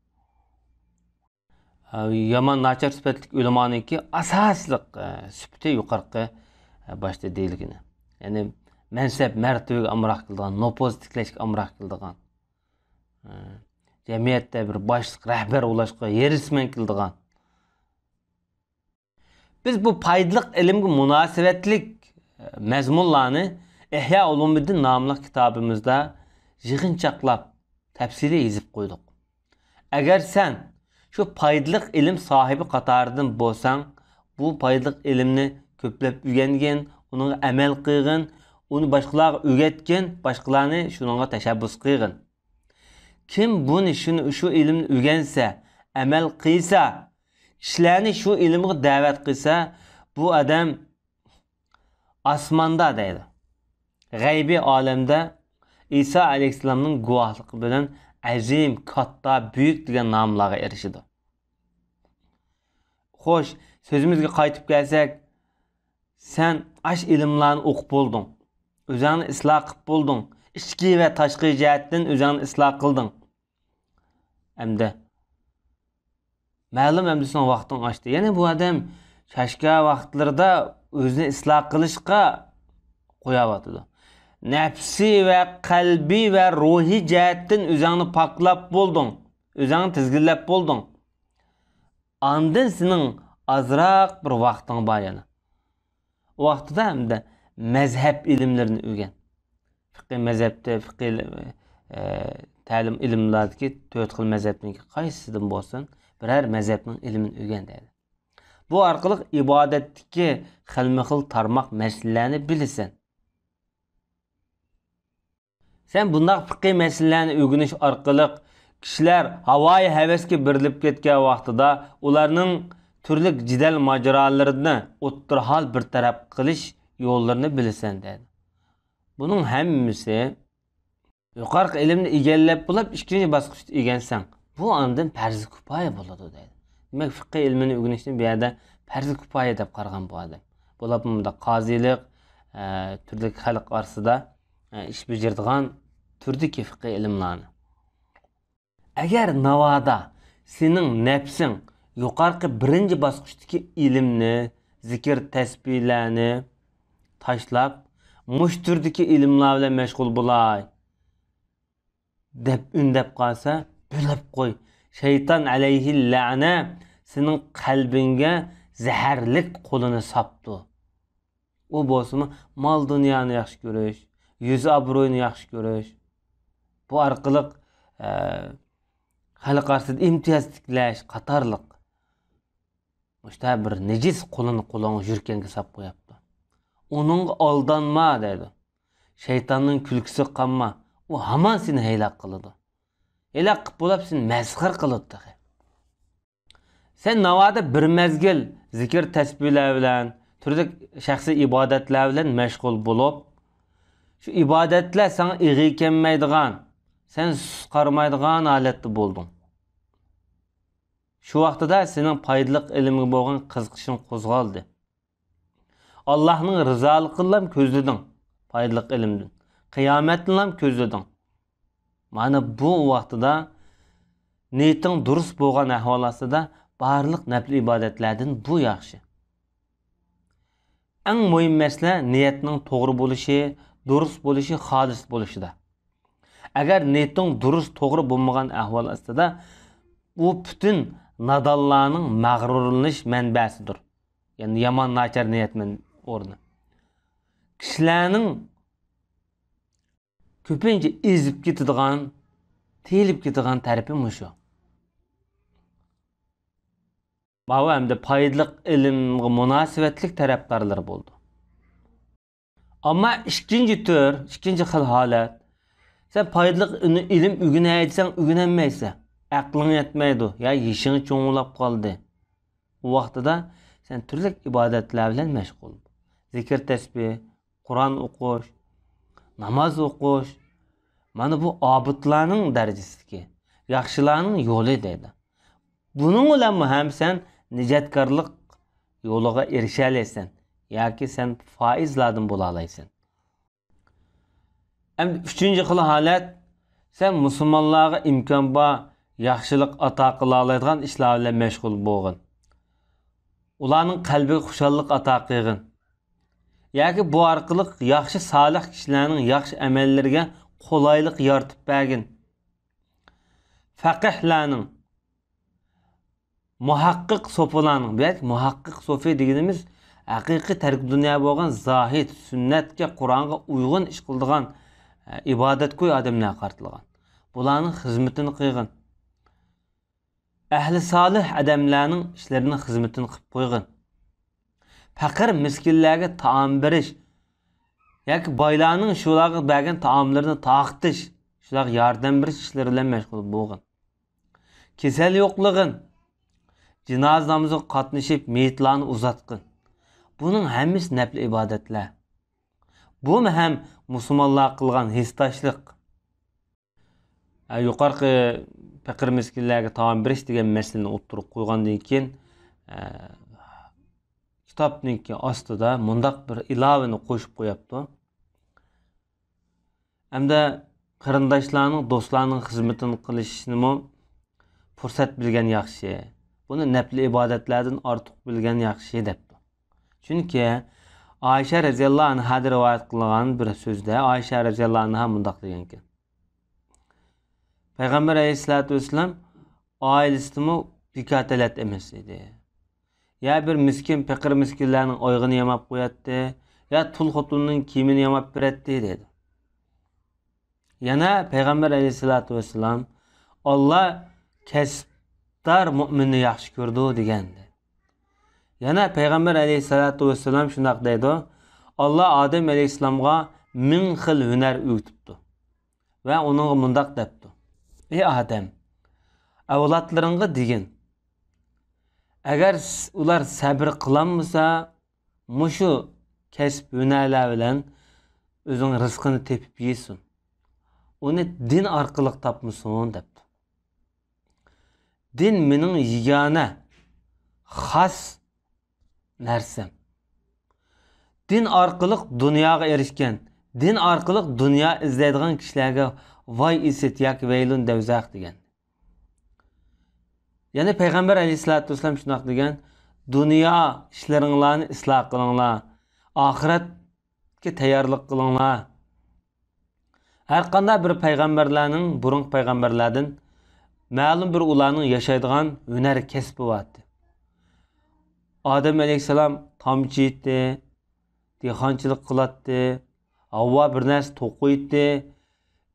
يامان، ناچار سۈپەتلىك ئۆلىمانىڭكى ئاساسلىق، ئە، سۈپىتى يۇقىرىقى، ئە، باشتا دېيىلگىنى. يەنى مەنسەپ، مەرتىۋىگە ئامراق كېلىدىغان، نوپۇز تىكلەشكە ئامراق كېلىدىغان، ئە، جەمئىيەتتە بىر باشلىق، رەھبەر بولۇشقا ھېرىسمەن كېلىدىغان. بىز بۇ پايدىلىق ئىلىمگە مۇناسىۋەتلىك، ئە، مەزمۇنلارنى ئىھيا ئۇلۇمىددىن ناملىق كىتابىمىزدا يىغىنچاقلاپ، تەپسىلىي يېزىپ قويدۇق. ئەگەر سەن شۇ پايدىلىق ئىلىم ساھىبى قاتارىدىن بولساڭ، بۇ پايدىلىق ئىلىمنى كۆپلەپ ئۆگەنگىن، ئۇنىڭغا ئەمەل قىلغىن، ئۇنى باشقىلارغا ئۆگەتكىن، باشقىلارنى شۇنىڭغا تەشەببۇس قىلغىن. كىم بۇنى، شۇنى، شۇ ئىلىمنى ئۆگەنسە، ئەمەل قىلسا، كىشىلەرنى شۇ ئىلىمغا دەۋەت قىلسا، بۇ ئادەم ئاسماندا دەيدۇ، غەيبىي ئالەمدە ئىسا ئەلەيھىسسالامنىڭ گۇۋاھلىقى بىلەن ئەزىم، كاتتا، بۈيۈك دېگەن ناملارغا ئېرىشىدۇ. خوش، سۆزىمىزگە قايتىپ كەلسەك، سەن ئاش ئىلىملارنى ئوقۇپ بولدۇڭ، ئۆزۈڭنى ئىسلاھ قىلىپ بولدۇڭ، ئىچكى ۋە تاشقى جەھەتتىن ئۆزۈڭنى ئىسلاھ قىلدىڭ. ئەمدى مەلۇم، ئەمدى سېنىڭ ۋاقتىڭ ئاشتى. يەنى بۇ ئادەم چاشكا ۋاقىتلىرىدا ئۆزىنى ئىسلاھ قىلىشقا قوياۋاتىدۇ. نەپسىي ۋە قەلبىي ۋە روھىي جەھەتتىن ئۆزۈڭنى پاكلاپ بولدۇڭ، ئۆزۈڭنى تىزگىنلەپ بولدۇڭ. ئاندىن سېنىڭ ئازراق بىر ۋاقتىڭ بار يەنە. ئۇ ۋاقتىدا ئەمدى مەزھەپ ئىلىملىرىنى ئۆگەن. فىقھىي مەزھەپتە، فىقھىي، ئە، تەلىم ئىلىملاردىكى تۆت خىل مەزھەپنىڭكى قايسىسىدىن بولسۇن، بىرەر مەزھەپنىڭ ئىلمىنى ئۆگەن دەيدۇ. بۇ ئارقىلىق ئىبادەتتىكى خىلمۇ خىل تارماق مەسىلىلەرنى بىلىسەن. سەن بۇنداق پىقھىي مەسىلىلەرنى ئۆگىنىش ئارقىلىق كىشىلەر ھاۋايى ھەۋەسكە بېرىلىپ كەتكەن ۋاقتىدا ئۇلارنىڭ تۈرلۈك جېدەل ماجىرالىرىنى ئوتتۇرا ھال بىر تەرەپ قىلىش يوللىرىنى بىلىسەن دەيدۇ. بۇنىڭ ھەممىسى يۇقىرىقى ئىلىمنى ئىگىلەپ بولۇپ ئىككىنچى باسقۇچتا ئۆگەنسەڭ، بۇ ئاندىن پەرزى كۇپايە بولىدۇ دەيدۇ. دېمەك، فىقھىي ئىلمىنى ئۆگىنىشنى بۇ يەردە پەرزى كۇپايە دەپ قارىغان بۇ ئادەم. بولۇپمۇ مۇنداق قازىلىق، ئە، تۈردىكى خەلق ئارىسىدا، ئە، ئىش بېجىرىدىغان تۈردىكى فىقھىي ئىلىملارنى. ئەگەر ناۋادا سېنىڭ نەپسىڭ يۇقىرىقى بىرىنچى باسقۇچتىكى ئىلىمنى، زىكىر تەسبىھلەرنى تاشلاپ، مۇشۇ تۈردىكى ئىلىملار بىلەن مەشغۇل بولاي دەپ ئۈندەپ قالسا، بىلىپ قوي، شەيتان ئەلەيھى لەنە سېنىڭ قەلبىڭگە زەھەرلىك قولىنى ساپتۇ. ئۇ بولسىمۇ مال-دۇنيانى ياخشى كۆرۈش، يۈز-ئابرۇينى ياخشى كۆرۈش، بۇ ئارقىلىق، ئە، خەلق ئارىسىدا ئىمتىياز تىكلەش قاتارلىق مۇشۇنداق بىر نىجىس قولىنى قولۇڭغا، يۈرىكىڭگە ساپ قوياپتۇ. ئۇنىڭغا ئالدانما دەيدۇ. شەيتاننىڭ كۈلكىسىگە قالما. ئۇ ھامان سېنى ھەيلاق قىلىدۇ. ھەيلاق قىلىپ بولۇپ سېنى مەسخىرە قىلىدۇ تېخى. سەن ناۋادا بىر مەزگىل زىكىر تەسبىھلەر بىلەن، تۈرلۈك شەخسىي ئىبادەتلەر بىلەن مەشغۇل بولۇپ، شۇ ئىبادەتلەر ساڭا ئېغىر كەلمەيدىغان، سەن سۇس قارىمايدىغان ھالەتتە بولدۇڭ. شۇ ۋاقتىدا سېنىڭ پايدىلىق ئىلىمگە بولغان قىزىقىشىڭ قوزغالدى. ئاللاھنىڭ رىزالىقىنىلا كۆزلىدىڭ، پايدىلىق ئىلىمدىن. قىيامەتنىلا كۆزلىدىڭ. مانا بۇ ۋاقتىدا نىيىتىڭ دۇرۇس بولغان ئەھۋال ئاستىدا بارلىق نەپلى ئىبادەتلەردىن بۇ ياخشى. ئەڭ مۇھىم مەسىلە نىيەتنىڭ توغرا بولۇشى، دۇرۇس بولۇشى، خالىس بولۇشىدا. ئەگەر نىيىتىڭ دۇرۇس، توغرا بولمىغان ئەھۋال ئاستىدا، ئۇ پۈتۈن نادانلارنىڭ مەغرۇرلىنىش مەنبەسىدۇر. يەنى يامان، ناچار نىيەت مەن-، ئورنى. كىشىلەرنىڭ كۆپىنچە ئېزىپ كېتىدىغان، تىيىلىپ كېتىدىغان تەرىپى مۇشۇ. ماۋۇ ھەمدە پايدىلىق ئىلىمغا مۇناسىۋەتلىك تەرەپدارلىرى بولىدۇ. ئەمما ئىككىنچى تۈر، ئىككىنچى خىل ھالەت، سەن پايدىلىق ئىلىم ئۆگىنەي دېسەڭ ئۆگىنەلمەيسەن، ئەقلىڭ يەتمەيدۇ يا يېشىڭ چوڭلاپ قالدى. ئۇ ۋاقتىدا سەن تۈرلۈك ئىبادەتلەر بىلەن مەشغۇل. زىكىر تەسبىھ، قۇرئان ئوقۇش، ناماز ئوقۇش، مانا بۇ ئابىدلارنىڭ دەرىجىسىدىكى، ياخشىلارنىڭ يولى دەيدۇ. بۇنىڭ بىلەنمۇ ھەم سەن نىجاتكارلىق يولىغا ئېرىشەلەيسەن ياكى سەن پائىزلاردىن بولالايسەن. ئەمدى ئۈچىنچى خىل ھالەت، سەن مۇسۇلمانلارغا ئىمكان بار ياخشىلىق ئاتا قىلالايدىغان ئىشلار بىلەن مەشغۇل بولغىن. ئۇلارنىڭ قەلبىگە خۇشاللىق ئاتا قىلغىن. ياكى بۇ ئارقىلىق ياخشى سالىھ كىشىلەرنىڭ ياخشى ئەمەللىرىگە قولايلىق يارىتىپ بەرگىن. فەقىھلەرنىڭ، مۇھەققىق سوپىلارنىڭ، بۇ يەردىكى مۇھەققىق سوپى دېگىنىمىز ھەقىقىي تەركى دۇنيا بولغان زاھىد، سۈننەتكە، قۇرئانغا ئۇيغۇن ئىش قىلىدىغان، ئە، ئىبادەتگوي ئادەملەرگە قارىتىلغان. بۇلارنىڭ خىزمىتىنى قىلغىن. ئەھلى سالىھ ئادەملەرنىڭ ئىشلىرىنىڭ خىزمىتىنى قىلىپ قويغىن. پەقىر مىسكىنلەرگە تائام بېرىش ياكى بايلارنىڭ شۇلارغا بەرگەن تائاملىرىنى تارقىتىش، شۇلارغا ياردەم بېرىش ئىشلىرى بىلەن مەشغۇل بولغىن. كېسەل يوقلىغىن. جىنازا نامىزىغا قاتنىشىپ، مېيىتلارنى ئۇزاتقىن. بۇنىڭ ھەممىسى نەپلى ئىبادەتلەر. بۇمۇ ھەم مۇسۇلمانلار قىلغان ھېسداشلىق. ھە، يۇقىرىقى پەقىر مىسكىنلەرگە تائام بېرىش دېگەن مەسىلىنى ئوتتۇرىغا قويغاندىن كېيىن، ئە، كىتابنىڭكى ئاستىدا مۇنداق بىر ئىلاۋىنى قوشۇپ قوياپتۇ. ھەمدە قېرىنداشلارنىڭ، دوستلارنىڭ خىزمىتىنى قىلىشنىمۇ پۇرسەت بىلگەن ياخشى. بۇنى نەپلى ئىبادەتلەردىن ئارتۇق بىلگەن ياخشى، دەپتۇ. چۈنكى ئائىشە رەزىياللاھۇ ئەنھادىن رىۋايەت قىلىنغان بىر سۆزدە ئائىشە رەزىياللاھۇ ئەنھا مۇنداق دېگەنكەن، پەيغەمبەر ئەلەيھىسسالاتۇ ۋەسسالام ئائىلىسىدىمۇ بىكاتەلەت ئەمەس ئىدى. يا بىر مىسكىن، پېقىر مىسكىنلەرنىڭ ئايىغىنى ياماپ قوياتتى، يا تۇل خوتۇننىڭ كىيىمىنى ياماپ بېرەتتى، دەيدۇ. يەنە پەيغەمبەر ئەلەيھىسسالاتۇ ۋەسسالام، «ئاللا كەسىپدار مۆمىننى ياخشى كۆرىدۇ» دېگەن. يەنە پەيغەمبەر ئەلەيھىسسالاتۇ ۋەسسالام شۇنداق دەيدۇ، «ئاللا ئادەم ئەلەيھىسسالامغا مىڭ خىل ھۈنەر ئۆگىتىپتۇ ۋە ئۇنىڭغا مۇنداق دەپتۇ، ئى ئادەم، ئەۋلادلىرىڭغا دېگىن، ئەگەر س-، ئۇلار سەبرى قىلالمىسا، مۇشۇ كەسىپ ھۈنەرلەر بىلەن ئۆزۈڭ رىزقىنى تېپىپ يېسۇن. ئۇنى دىن ئارقىلىق تاپمىسۇن» دەپتۇ. دىن مېنىڭ يېگانە، خاس نەرسەم. دىن ئارقىلىق دۇنياغا ئېرىشكەن، دىن ئارقىلىق دۇنيا ئىزدەيدىغان كىشىلەرگە ۋاي ئىسىت ياكى ۋەيلۇن دەۋزەخ دېگەن. يەنە پەيغەمبەر ئەلەيھىسسالاتۇ ۋەسسالام شۇنداق دېگەن، «دۇنيا ئىشلىرىڭلارنى ئىسلاھ قىلىڭلار، ئاخىرەتكە تەييارلىق قىلىڭلار.» ھەر قانداق بىر پەيغەمبەرلەرنىڭ، بۇرۇنقى پەيغەمبەرلەردىن مەلۇم بىر ئۇلارنىڭ ياشايدىغان ھۈنەر كەسپى بارتى. ئادەم ئەلەيھىسسالام تام چېيىتتى، دېھقانچىلىق قىلاتتى، ھاۋۋا بىر نەرسە توقۇيتتى،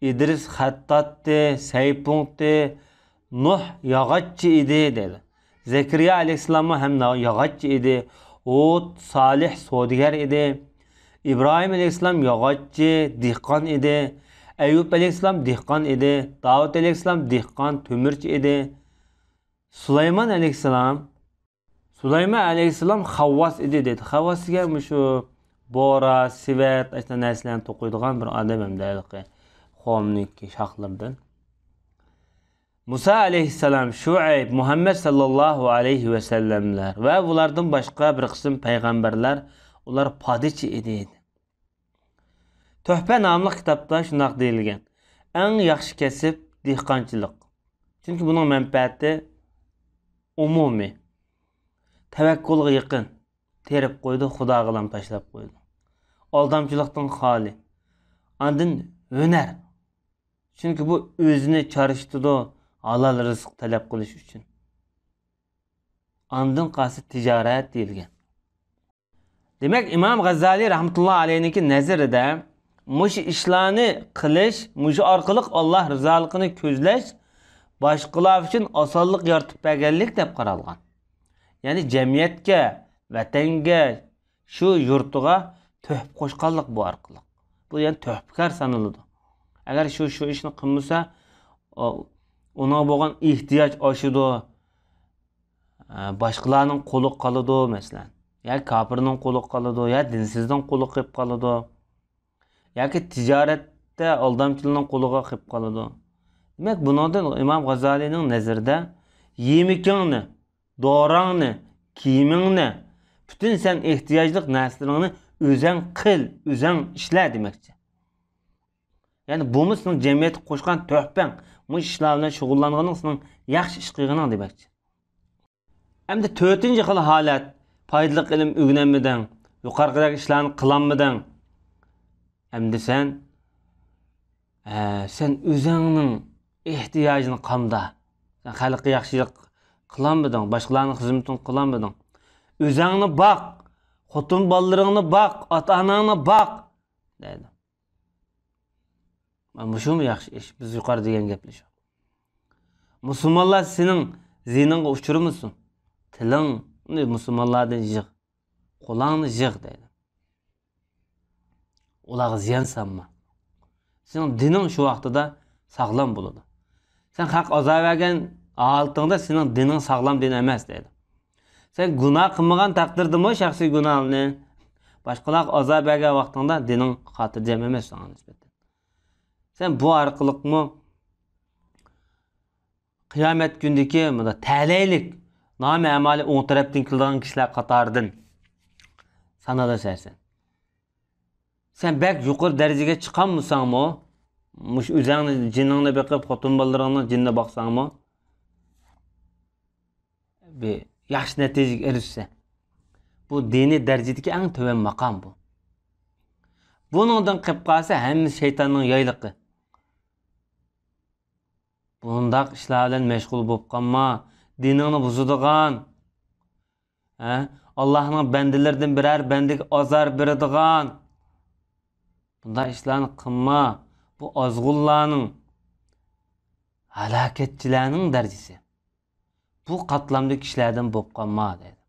ئىدرىس خەتتاتتى، سەي پۇڭتتى، نۇھ ياغاچچى ئىدى، دەيدۇ. زەكەرىيا ئەلەيھىسسالاممۇ ھەم ياغاچچى ئىدى. ھۇد، سالىھ سودىگەر ئىدى. ئىبراھىم ئەلەيھىسسالام ياغاچچى، دېھقان ئىدى. ئەييۇب ئەلەيھىسسالام دېھقان ئىدى. داۋۇت ئەلەيھىسسالام دېھقان، تۆمۈرچى ئىدى. سۇلايمان ئەلەيھىسسالام، سۇلايمان ئەلەيھىسسالام خەۋۋاس ئىدى دەيدۇ. خەۋۋاس دېگەن مۇشۇ بورا، سېۋەت، ئاشۇنداق نەرسىلەرنى توقۇيدىغان بىر ئادەم ئەمدى ھېلىقى قومنىڭكى شاخلىرىدىن. مۇسا ئەلەيھىسسالام، شۇئەيب، مۇھەممەد ساللاللاھۇ ئەلەيھى ۋەسەللەملەر ۋە بۇلاردىن باشقا بىر قىسىم پەيغەمبەرلەر، ئۇلار پادىچى ئىدى. تۆھپە ناملىق كىتابتا شۇنداق دېيىلگەن، ئەڭ ياخشى كەسىپ دېھقانچىلىق. چۈنكى بۇنىڭ مەنپەئەتى ئومۇمىي. تەۋەككۈلگە يېقىن. تېرىپ قويىدۇ، خۇداغىلام تاشلاپ قويىدۇ. ئالدامچىلىقتىن خالىي. ئاندىن ھۈنەر. چۈنكى بۇ ئۆزىنى چارچىتىدۇ، ھالال رىزىق تەلەپ قىلىش ئۈچۈن. ئاندىن قالسا تىجارەت دېيىلگەن. دېمەك، ئىمام غەززالى رەھمەتۇللا ئەلەيھنىڭكى نەزىرىدە مۇشۇ ئىشلارنى قىلىش، مۇشۇ ئارقىلىق ئاللا رىزالىقىنى كۆزلەش باشقىلار ئۈچۈن ئاسانلىق يارىتىپ بەرگەنلىك دەپ قارالغان. يەنى جەمئىيەتكە، ۋەتەنگە، شۇ يۇرتىغا تۆھپە قوشقانلىق بۇ ئارقىلىق. بۇ يەنى تۆھپىكار سانىلىدۇ. ئەگەر شۇ، شۇ ئىشنى قىلمىسا، ئۇ، ئۇنىڭغا بولغان ئېھتىياج ئاشىدۇ. ئە، باشقىلارنىڭ قولىغا قالىدۇ، مەسىلەن. يا كاپىرنىڭ قولىغا قالىدۇ، يا دىنسىزنىڭ قولىغا قېلىپ قالىدۇ. ياكى تىجارەتتە ئالدامچىلارنىڭ قولىغا قېلىپ قالىدۇ. دېمەك، بۇنىڭدىن ئىمام غازالىينىڭ نەزىرىدە يېمىكىڭنى، دوراڭنى، كىيىمىڭنى، پۈتۈن سەن ئېھتىياجلىق نەرسىلىرىڭنى ئۆزەڭ قىل، ئۆزەڭ ئىشلە دېمەكچى. يەنى بۇمۇ سېنىڭ جەمئىيەتكە قوشقان تۆھپەڭ، مۇشۇ ئىشلار بىلەن شۇغۇللانغىنىڭ سېنىڭ ياخشى ئىش قىلغىنىڭ دېمەكچى. ئەمدى تۆتىنچى خىل ھالەت، پايدىلىق ئىلىم ئۆگىنەلمىدىڭ، يۇقىرىقىدەك ئىشلارنى قىلالمىدىڭ. ئەمدى سەن، ھە، سەن ئۆزۈڭنىڭ ئېھتىياجىنى قامدا. سەن خەلققە ياخشىلىق قىلالمىدىڭ، باشقىلارنىڭ خىزمىتىنى قىلالمىدىڭ. ئۆزۈڭنى باق، خوتۇن بالىلىرىڭنى باق، ئاتا-ئاناڭنى باق، دەيدۇ. مانا مۇشۇمۇ ياخشى ئىش، بىز يۇقىرىدا دېگەن گەپلەر شۇ. مۇسۇلمانلار سېنىڭ زىيىنىڭغا ئۇچرىمىسۇن. تىلىڭنى مۇسۇلمانلاردىن يىغ. قولۇڭنى يىغ دەيدۇ. ئۇلارغا زىيان سالما. سېنىڭ دىنىڭ شۇ ۋاقتىدا ساغلام بولىدۇ. سەن خەق ئازار بەرگەن ھالىتىڭدە سېنىڭ دىنىڭ ساغلام دىن ئەمەس دەيدۇ. سەن گۇناھ قىلمىغان تەقدىردىمۇ شەخسىي گۇناھنى باشقىلارغا ئازار بەرگەن ۋاقتىڭدا دىنىڭ خاتىرجەم ئەمەس ساڭا نىسبەتەن. سەن بۇ ئارقىلىقمۇ قىيامەت كۈنىدىكى مۇنداق تەلەيلىك، نامە ئەمالى ئوڭ تەرەپتىن كېلىدىغان كىشىلەر قاتارىدىن سانىلىسەن. سەن بەك يۇقىرى دەرىجىگە چىقالمىساڭمۇ، مۇشۇ ئۆزۈڭنى، جېنىڭنى بېقىپ، خوتۇن بالىلىرىڭنىڭ جېنىنى باقساڭمۇ، بىر ياخشى نەتىجىگە ئېرىشسە. بۇ دىنىي دەرىجىدىكى ئەڭ تۆۋەن ماقام بۇ. بۇنىڭدىن قېلىپ قالسا، ھەممىسى شەيتاننىڭ يايلىقى. بۇنداق ئىشلار بىلەن مەشغۇل بولۇپ قالما. دىنىڭنى بۇزىدىغان، ھە؟ ئاللاھنىڭ بەندىلىرىدىن بىرەر بەندىگە ئازار بېرىدىغان بۇنداق ئىشلارنى قىلما. بۇ ئازغۇنلارنىڭ، ھالاكەتچىلەرنىڭ دەرىجىسى. بۇ قاتلامدىكى كىشىلەردىن بولۇپ قالما، دەيدۇ.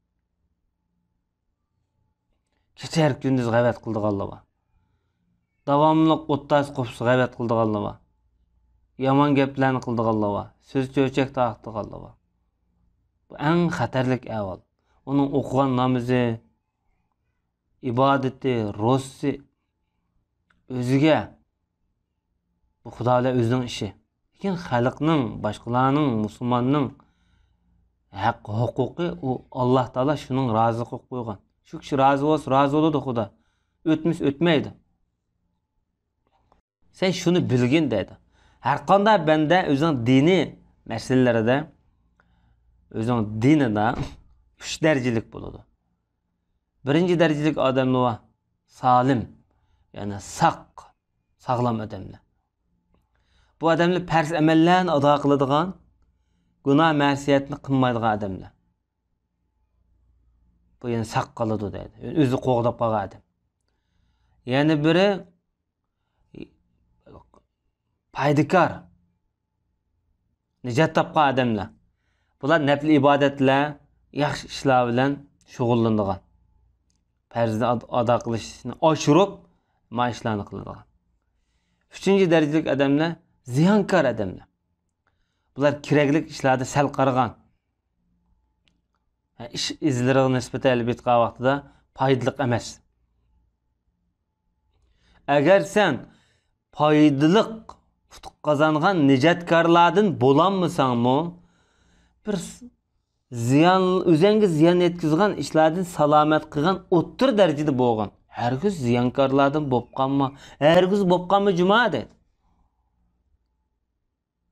كېچە كۈندۈز غەيۋەت قىلىدىغانلار بار. داۋاملىق ئوتتاس قوپسا غەيۋەت قىلىدىغانلار بار. يامان گەپلەرنى قىلىدىغانلار بار. سۆز چۆچەك تارقىتىدىغانلار بار. بۇ ئەڭ خەتەرلىك ئەھۋال. ئۇنىڭ ئوقۇغان نامىزى، ئىبادىتى، روزىسى ئۆزىگە، بۇ خۇدا بىلەن ئۆزىنىڭ ئىشى. لېكىن خەلقنىڭ، باشقىلارنىڭ، مۇسۇلماننىڭ ھەق ھوقۇقى، ئۇ ئاللا تائالا شۇنىڭ رازىلىقى قويغان. شۇ كىشى رازى بولسا، رازى بولىدۇ خۇدا. ئۆتمىسە، ئۆتمەيدۇ. سەن شۇنى بىلگىن دەيدۇ. ھەرقانداق بەندە ئۆزىنىڭ دىنىي مەسىلىلىرىدە، ئۆزىنىڭ دىنىدا ئۈچ دەرىجىلىك بولىدۇ. بىرىنچى دەرىجىلىك ئادەملەر بار، سالىم، يەنى ساق، ساغلام ئادەملەر. بۇ ئادەملەر پەرز ئەمەللەرنى ئادا قىلىدىغان، گۇناھ مەسىيەتنى قىلمايدىغان ئادەملەر. بۇ يەنى ساق قالىدۇ دەيدۇ. ئۆزىنى قوغداپ قالغان ئادەم. يەنە بىرى پايدىكار، نىجات تاپقان ئادەملەر. بۇلار نەپلى ئىبادەتلەر، ياخشى ئىشلار بىلەن شۇغۇللىنىدىغان. پەرزنى ئاد-، ئادا قىلىشنى ئاشۇرۇپ، ما ئىشلارنى قىلىدىغان. ئۈچىنچى دەرىجىلىك ئادەملەر زىيانكار ئادەملەر. بۇلار كېرەكلىك ئىشلاردا سەل قارىغان. ھە، ئىش ئىزلىرىغا نىسبەتەن ئېلىپ ئېيتقان ۋاقتىدا پايدىلىق ئەمەس. ئەگەر سەن پايدىلىق ئۇتۇق قازانغان نىجاتكارلاردىن بولالمىساڭمۇ، بىر س-، زىيان، ئۆزەڭگە زىيان يەتكۈزىدىغان ئىشلاردىن سالامەت قىلغان ئوتتۇرا دەرىجىدە بولغان. ھەرگىز زىيانكارلاردىن بولۇپ قالما، ھەرگىز بولۇپ قالما جۇما دەيدۇ.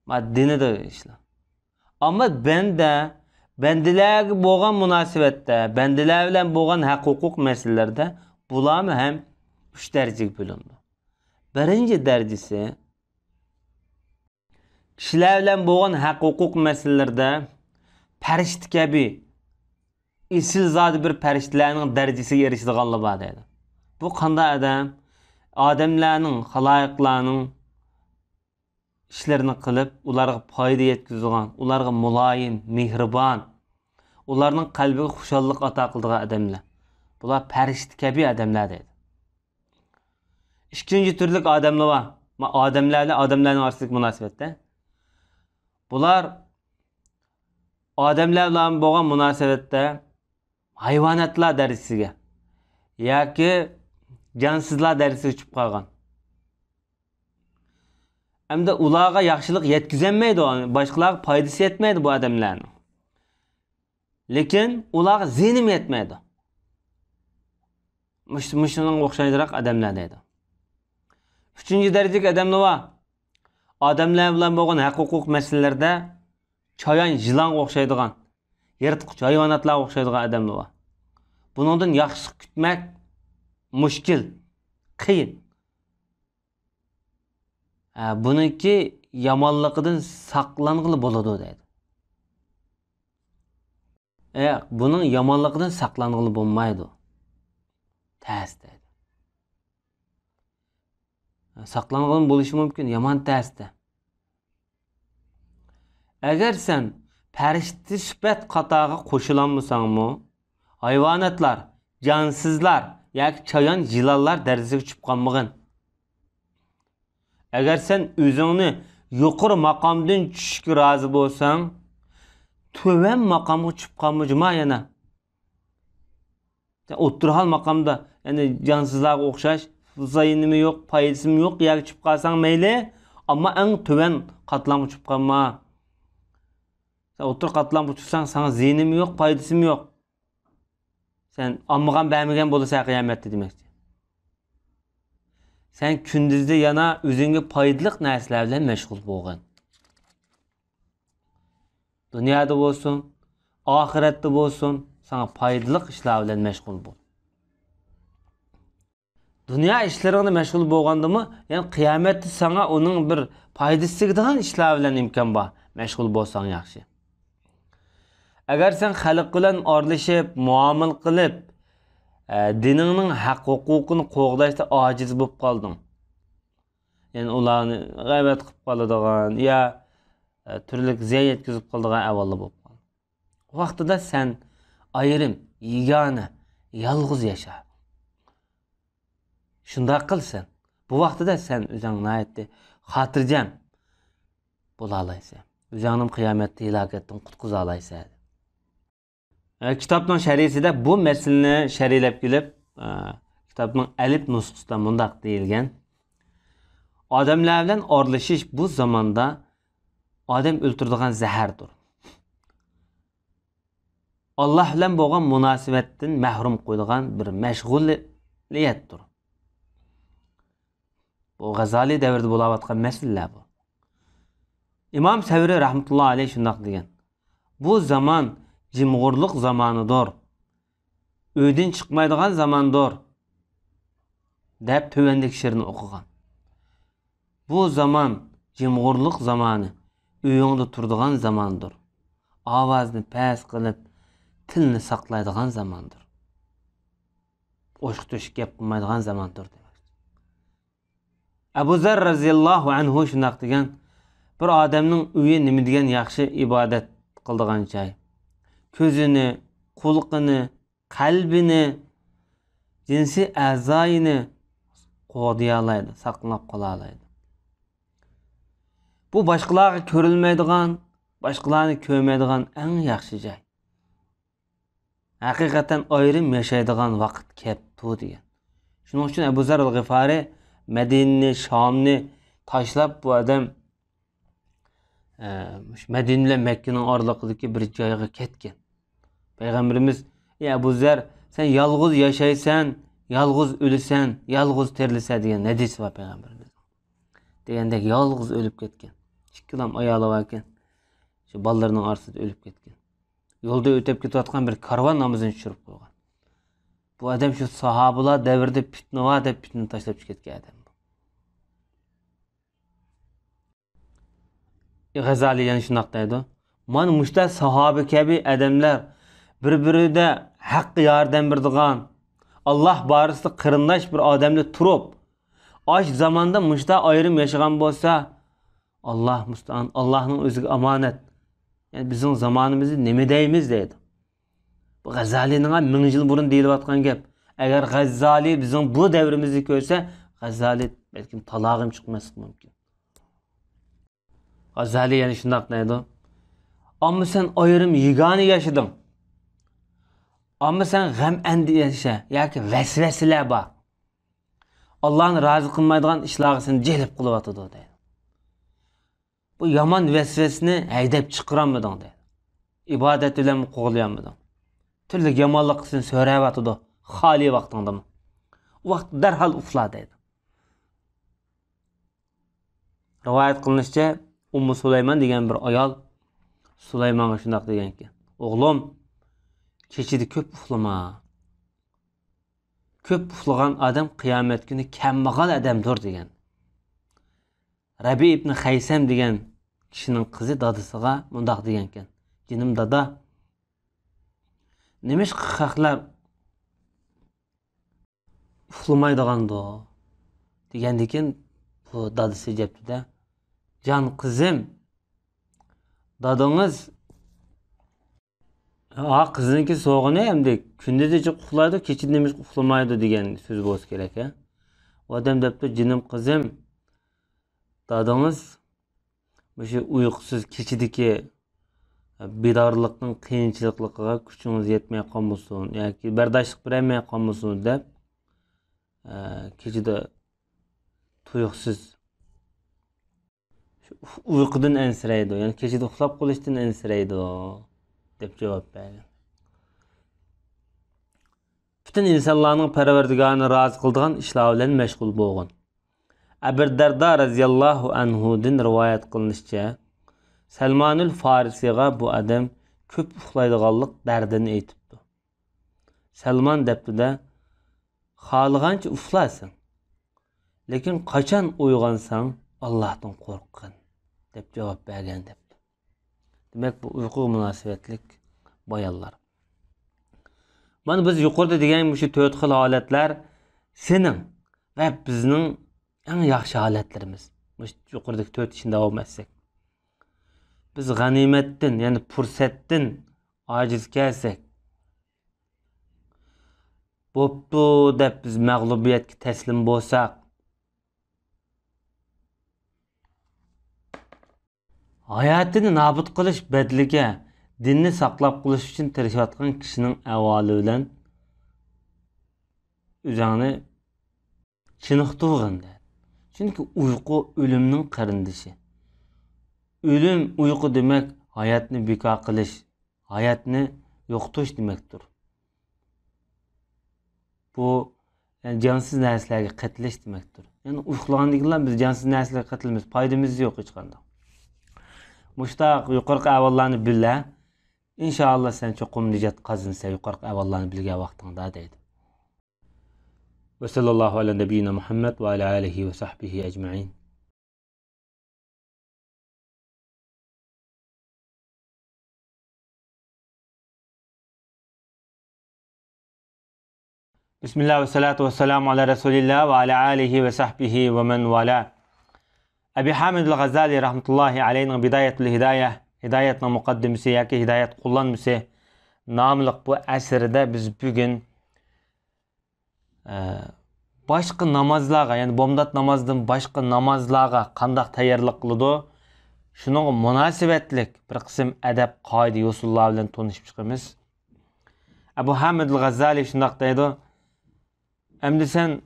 ما دىنىدا ئىشلار. ئەمما بەندە، بەندىلەرگە بولغان مۇناسىۋەتتە، بەندىلەر بىلەن بولغان ھەق ھوقۇق مەسىلىلىرىدە بۇلارمۇ ھەم ئۈچ دەرىجىگە بۆلۈنىدۇ. بىرىنچى دەرىجىسى، كىشىلەر بىلەن بولغان ھەق ھوقۇق مەسىلىلىرىدە پەرىشتە كەبى، ئېسىل زادى بىر پەرىشتىلەرنىڭ دەرىجىسىگە ئېرىشىدىغانلار بار دەيدۇ. بۇ قانداق ئادەم؟ ئادەملەرنىڭ، خالايىقلارنىڭ ئىشلىرىنى قىلىپ، ئۇلارغا پايدا يەتكۈزىدىغان، ئۇلارغا مۇلايىم، مېھرىبان، ئۇلارنىڭ قەلبىگە خۇشاللىق ئاتا قىلىدىغان ئادەملەر. بۇلار پەرىشتە كەبى ئادەملەر دەيدۇ. ئىككىنچى تۈرلۈك ئادەملەر بار. ما-، ئادەملەر بىلەن ئادەملەرنىڭ ئارىسىدىكى مۇناسىۋەتتە. بۇلار ئادەملەر بىلەن بولغان مۇناسىۋەتتە ھايۋاناتلار دەرىجىسىگە ياكى جانسىزلار دەرىجىسىگە چۈشۈپ قالغان. ئەمدى ئۇلارغا ياخشىلىق يەتكۈزەلمەيدۇ، باشقىلارغا پايدىسى يەتمەيدۇ بۇ ئادەملەرنىڭ. لېكىن ئۇلارغا زىيىنىمۇ يەتمەيدۇ. مۇش-، مۇشۇنىڭغا ئوخشايدىراق ئادەملەر دەيدۇ. ئۈچىنچى دەرىجىلىك ئادەملەر بار. ئادەملەر بىلەن بولغان ھەق-ھوقۇق مەسىلىلىرىدە چايان، يىلانغا ئوخشايدىغان، يىرتقۇچ ھايۋاناتلارغا ئوخشايدىغان ئادەملەر بار. بۇنىڭدىن ياخشىلىق كۈتمەك مۈشكۈل، قىيىن. ھە، بۇنىڭكى يامانلىقىدىن ساقلانغىلى بولىدۇ دەيدۇ. ئە، بۇنىڭ يامانلىقىدىن ساقلانغىلى بولمايدۇ. تەس دەيدۇ. ساقلانغىلى بولۇشى مۇمكىن، يامان تەستە. ئەگەر سەن پەرىشتە سۈپەت قاتارىغا قوشۇلالمىساڭمۇ، ھايۋاناتلار، جانسىزلار ياكى چايان، يىلانلار دەرىجىسىگە چۈشۈپ قالمىغىن. ئەگەر سەن ئۆزۈڭنى يۇقىرى ماقامدىن چۈشۈشكە رازى بولساڭ، تۆۋەن ماقامغا چۈشۈپ قالما جۇما يەنە. سەن ئوتتۇرا ھال ماقامدا، يەنى جانسىزلارغا ئوخشاش، زىيىنىمۇ يوق، پايدىسىمۇ يوق يەرگە چۈشۈپ قالساڭ مەيلى، ئەمما ئەڭ تۆۋەن قاتلامغا چۈشۈپ قالما. سەن ئوتتۇرا قاتلامغا چۈشسەڭ، ساڭا زىيىنىمۇ يوق، پايدىسىمۇ يوق. سەن ئالمىغان، بەرمىگەن بولىسەن قىيامەتتە دېمەكچى. سەن كۈندۈزدە يەنە ئۆزۈڭگە پايدىلىق نەرسىلەر بىلەن مەشغۇل بولغىن. دۇنيادا بولسۇن، ئاخىرەتتە بولسۇن، ساڭا پايدىلىق ئىشلار بىلەن مەشغۇل بول. دۇنيا ئىشلىرىڭدا مەشغۇل بولغاندىمۇ، يەنى قىيامەتتە ساڭا ئۇنىڭ بىر پايدىسى تېگىدىغان ئىشلار بىلەن ئىمكان بار، مەشغۇل بولساڭ ياخشى. ئەگەر سەن خەلق بىلەن ئارىلىشىپ، مۇئامىلە قىلىپ، ئە، دىنىڭنىڭ ھەق ھوقۇقىنى قوغداشتا ئاجىز بولۇپ قالدىڭ، يەنى ئۇلارنى غەيۋەت قىلىپ قالىدىغان يا، ئە، تۈرلۈك زىيان يەتكۈزۈپ قالىدىغان ئەھۋاللار بولۇپ قالدى. ۋاقتىدا سەن ئايرىم، يېگانە، يالغۇز ياشا. شۇنداق قىل سەن. بۇ ۋاقتىدا سەن ئۆزۈڭ ناھايىتى خاتىرجەم بولالايسەن. ئۆزۈڭنى قىيامەتتە ھالاكەتتىن قۇتقۇزالايسەن. ئە، كىتابنىڭ شەرھىسىدە بۇ مەسىلىنى شەرھلەپ كېلىپ، ئە، كىتابنىڭ ئەلىپ نۇسخىسىدا مۇنداق دېيىلگەن: ئادەملەر بىلەن ئارىلىشىش بۇ زاماندا ئادەم ئۆلتۈرىدىغان زەھەردۇر. ئاللاھ بىلەن بولغان مۇناسىۋەتتىن مەھرۇم قويىدىغان بىر مەشغۇلىيەتتۇر. بۇ غەزالىي دەۋرىدە بولاۋاتقان مەسىلىلەر بۇ. ئىمام سەۋرى رەھمەتۇللاھى ئەلەيھ شۇنداق دېگەن: «بۇ زامان جىمغۇرلۇق زامانىدۇر، ئۆيدىن چىقمايدىغان زاماندۇر» دەپ تۆۋەندىكى شېئىرنى ئوقۇغان. بۇ زامان جىمغۇرلۇق زامانى، ئۆيۈڭدە تۇرىدىغان زاماندۇر. ئاۋازنى پەس قىلىپ، تىلنى ساقلايدىغان زاماندۇر. ئوشۇق-تۆشۈك گەپ قىلمايدىغان زاماندۇر دېمەكچى. ئەبۇ زەر رەزىياللاھۇ ئەنھۇ شۇنداق دېگەن: «بىر ئادەمنىڭ ئۆيى نېمە دېگەن ياخشى ئىبادەت قىلىدىغان جاي. كۆزىنى، قۇلىقىنى، قەلبىنى، جىنسىي ئەزايىنى قوغدىيالايدۇ، ساقلاپ قالالايدۇ. بۇ باشقىلارغا كۆرۈلمەيدىغان، باشقىلارنى كۆرمەيدىغان ئەڭ ياخشى جاي. ھەقىقەتەن ئايرىم ياشايدىغان ۋاقىت كەپتۇ» دېگەن. شۇنىڭ ئۈچۈن ئەبۇ زەر ئەل غىفارى مەدىنىنى، شامنى تاشلاپ، بۇ ئادەم ئە، مۇشۇ مەدىنە بىلەن مەككىنىڭ ئارىلىقىدىكى بىر جايغا كەتكەن. پەيغەمبىرىمىز: «ئەي ئەبۇ زەر، سەن يالغۇز ياشايسەن، يالغۇز ئۆلىسەن، يالغۇز تىرىلىسەن» دېگەن ھەدىسى بار پەيغەمبىرىمىزنىڭ. دېگەندەك يالغۇز ئۆلۈپ كەتكەن. ئىككىلام ئايالى باركەن. شۇ بالىلىرىنىڭ ئارىسىدا ئۆلۈپ كەتكەن. يولدا ئۆتۈپ كېتىۋاتقان بىر كارۋان نامىزىنى چۈشۈرۈپ قويغان. بۇ ئادەم شۇ ساھابىلار دەۋرىدە پىتنە بار دەپ پىتنە تاشلاپ چىقىپ كەتكەن ئادەم بۇ. غەزالى يەنە شۇنداق دەيدۇ: «مانا مۇشۇنداق ساھابە كەبى ئادەملەر بىر-بىرىدە ھەققە ياردەم بېرىدىغان، ئاللاھ بارىسىدا قېرىنداش بىر ئادەملەر تۇرۇپ، ئاش زاماندا مۇشتا ئايرىم ياشىغان بولسا، ئاللا مۇستەئان، ئاللانىڭ ئۆزىگە ئامانەت. يەنى بىزنىڭ زامانىمىزنى نېمە دەيمىز دەيدۇ. بۇ غەززالىنىڭ مىڭ يىل بۇرۇن دېيىلىۋاتقان گەپ. ئەگەر غەززالى بىزنىڭ بۇ دەۋرىمىزنى كۆرسە، غەززالى بەلكىم تالاغىمۇ چىقماسلىقى مۇمكىن. غەززالى يەنە شۇنداق دەيدۇ. ئەمما سەن ئايرىم يېگانە ياشىدىڭ. ئەمما سەن غەم ئەندىشە ياكى ۋەسۋەسىلەر بار. ئاللانى رازى قىلمايدىغان ئىشلارغا سېنى جەلپ قىلىۋاتىدۇ دەيدۇ. بۇ يامان ۋەسۋەسىنى ھەيدەپ چىقىرالمىدىڭ دەيدۇ. ئىبادەت بىلەن قوغلىيالمىدىڭ. تۈرلۈك يامانلىققا سېنى سۆرەۋاتىدۇ. خالىي ۋاقتىڭدىمۇ. ئۇ ۋاقىتتا دەرھال ئۇخلا دەيدۇ. رىۋايەت قىلىنىشىچە، ئۇممۇ سۇلايمان دېگەن بىر ئايال سۇلايمانغا شۇنداق دېگەنكەن، ئوغلۇم، كېچىدە كۆپ ئۇخلىما. كۆپ ئۇخلىغان ئادەم قىيامەت كۈنى كەمبەغەل ئادەمدۇر دېگەن. رەبىئ ئىبنى خەيسەم دېگەن كىشىنىڭ قىزى دادىسىغا مۇنداق دېگەنكەن، جېنىم دادا، نېمىشقا خەقلەر ئۇخلىمايدىغاندۇ؟ دېگەندىكىن بۇ دادىسى جەپتىدە، جان قىزىم، دادىڭىز، ھا، قىزنىڭكى سوغىنى ئەمدى كۈندۈزى جىق ئۇخلايدۇ، كېچىدە نېمىشقا ئۇخلىمايدۇ دېگەن سۆز بولسا كېرەك، ھە؟ ئۇ ئادەم دەپتۇ، جېنىم قىزىم، دادىڭىز مۇشۇ ئۇيقۇسىز كېچىدىكى بىدارلىقنىڭ قىيىنچىلىقلىقىغا كۈچىڭىز يەتمەي قالمىسۇن ياكى بەرداشلىق بېرەلمەي قالمىسۇن دەپ، ئە، كېچىدە تۇيۇقسىز ئۇيقۇدىن ئەنسىرەيدۇ، يەنى كېچىدە ئۇخلاپ قېلىشتىن ئەنسىرەيدۇ، دەپ جاۋاب بەرگەن. پۈتۈن ئىنسانلارنىڭ پەرۋەردىگارىنى رازى قىلىدىغان ئىشلار بىلەن مەشغۇل بولغىن. ئەبۇ دەردا رەزىياللاھۇ ئەنھۇدىن رىۋايەت قىلىنىشىچە، سەلمانۇل فارىسىغا بۇ ئادەم كۆپ ئۇخلايدىغانلىق دەردىنى ئېيتىپتۇ. سەلمان دەپتۇ-دە، خالىغانچە ئۇخلارسەن، لېكىن قاچان ئويغانساڭ، ئاللاھتىن قورققىن، دەپ جاۋاب بەرگەن دەپتۇ. دېمەك، بۇ ئۇيقۇغا مۇناسىۋەتلىك بايانلار. مانا بىز يۇقىرىدا دېگەن مۇشۇ تۆت خىل ھالەتلەر سېنىڭ ۋە بىزنىڭ ئەڭ ياخشى ھالەتلىرىمىز. مۇشۇ يۇقىرىدىكى تۆت ئىشنى داۋام ئەتسەك. بىز غەنىيمەتتىن، يەنى پۇرسەتتىن ئاجىز كەلسەك، بوپتۇ دەپ بىز مەغلۇبىيەتكە تەسلىم بولساق، ھاياتىنى نابۇت قىلىش بەدىلىگە دىننى ساقلاپ قېلىش ئۈچۈن تىرىشىۋاتقان كىشىنىڭ ئەھۋالى بىلەن ئۆزۈڭنى چېنىقتۇرغىن. چۈنكى ئۇيقۇ ئۆلۈمنىڭ قېرىندىشى. ئۆلۈم، ئۇيقۇ دېمەك ھاياتنى بىكار قىلىش، ھاياتنى يوقىتىش دېمەكتۇر. بۇ، يەنى جانسىز نەرسىلەرگە قېتىلىش دېمەكتۇر. يەنى ئۇيقۇلىغاندىن كېيىنلا بىز جانسىز نەرسىلەرگە قېتىلىمىز، پايدىمىز يوق ھېچقانداق. مۇشتاق يۇقىرىقى ئەھۋاللارنى بىلە، ئىنشائاللا سەن چوقۇم نىجات قازىنىسەن يۇقىرىقى ئەھۋاللارنى بىلگەن ۋاقتىڭدا دەيدۇ. ۋەسەللاللاھۇ ئەلە نەبىييىنا مۇھەممەد ۋە ئەلە ئالىھى ۋە سەھبىھى ئەجمەئىن. بىسمىللا ۋەسسالاتۇ ۋەسسالامۇ ئالا رەسۇلىللا ۋە ئالا ئالىھى ۋە سەھبىھى ۋە مەن ۋالا. ئەبى ھامىدۇل غەززالى رەھمەتۇللاھى ئەلەيھىنىڭ بىدايەتۇل ھىدايە، ھىدايەتنىڭ مۇقەددىمىسى ياكى ھىدايەت قوللانمىسى ناملىق بۇ ئەسىرىدە بىز بۈگۈن ئە، باشقا نامازلارغا، يەنى بامدات نامازدىن باشقا نامازلارغا قانداق تەييارلىق قىلىدۇ؟ شۇنىڭغا مۇناسىۋەتلىك بىر قىسىم ئەدەپ، قائىدە، يوسۇنلار بىلەن تونۇشۇپ چىقىمىز. ئەبۇ ھامىدۇل غەززالى شۇنداق دەيدۇ، ئەمدى سەن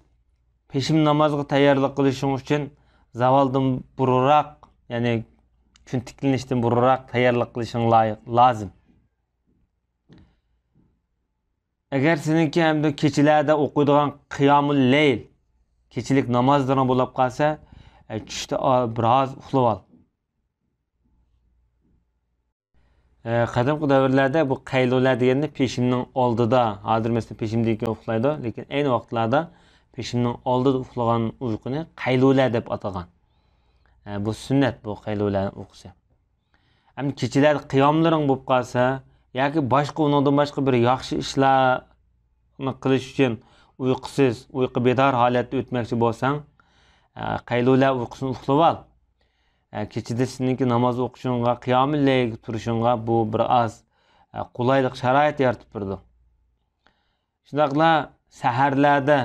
پېشىم نامازغا تەييارلىق قىلىشىڭ ئۈچۈن زاۋالدىن بۇرۇنراق، يەنى كۈن تىكلىنىشتىن بۇرۇنراق تەييارلىق قىلىشىڭ لايىق، لازىم. ئەگەر سېنىڭكى ئەمدى كېچىلەردە ئوقۇيدىغان قىيامۇل لەيل، كېچىلىك نامازلىرىڭ بولۇپ قالسا، ئە، چۈشتە ئا-، بىر ئاز ئۇخلىۋال. ئە، قەدىمكى دەۋرلەردە بۇ قەيلۇلە دېگەننى پېشىمنىڭ ئالدىدا، ھازىر مەسىلەن پېشىمدىن كېيىن ئۇخلايدۇ، لېكىن ئەينى ۋاقىتلاردا پېشىمنىڭ ئالدىدا ئۇخلىغان ئۇيقۇنى قەيلۇلە دەپ ئاتىغان. ئە، بۇ سۈننەت، بۇ قەيلۇلە ئۇيقۇسى. ئەمدى كېچىلەردە قىياملىرىڭ بولۇپ قالسا ياكى باشقا، ئۇنىڭدىن باشقا بىر ياخشى ئىشلارنى قىلىش ئۈچۈن ئۇيقۇسىز، ئۇيقۇ بىدار ھالەتتە ئۆتمەكچى بولساڭ، ئە، قەيلۇلە ئۇيقۇسىنى ئۇخلىۋال. ئە، كېچىدە سېنىڭكى ناماز ئوقۇشۇڭغا، قىيامۇللەيلگە تۇرۇشۇڭغا بۇ بىر ئاز، ئە، قولايلىق شارائىت يارىتىپ بېرىدۇ. شۇنداقلا سەھەرلەردە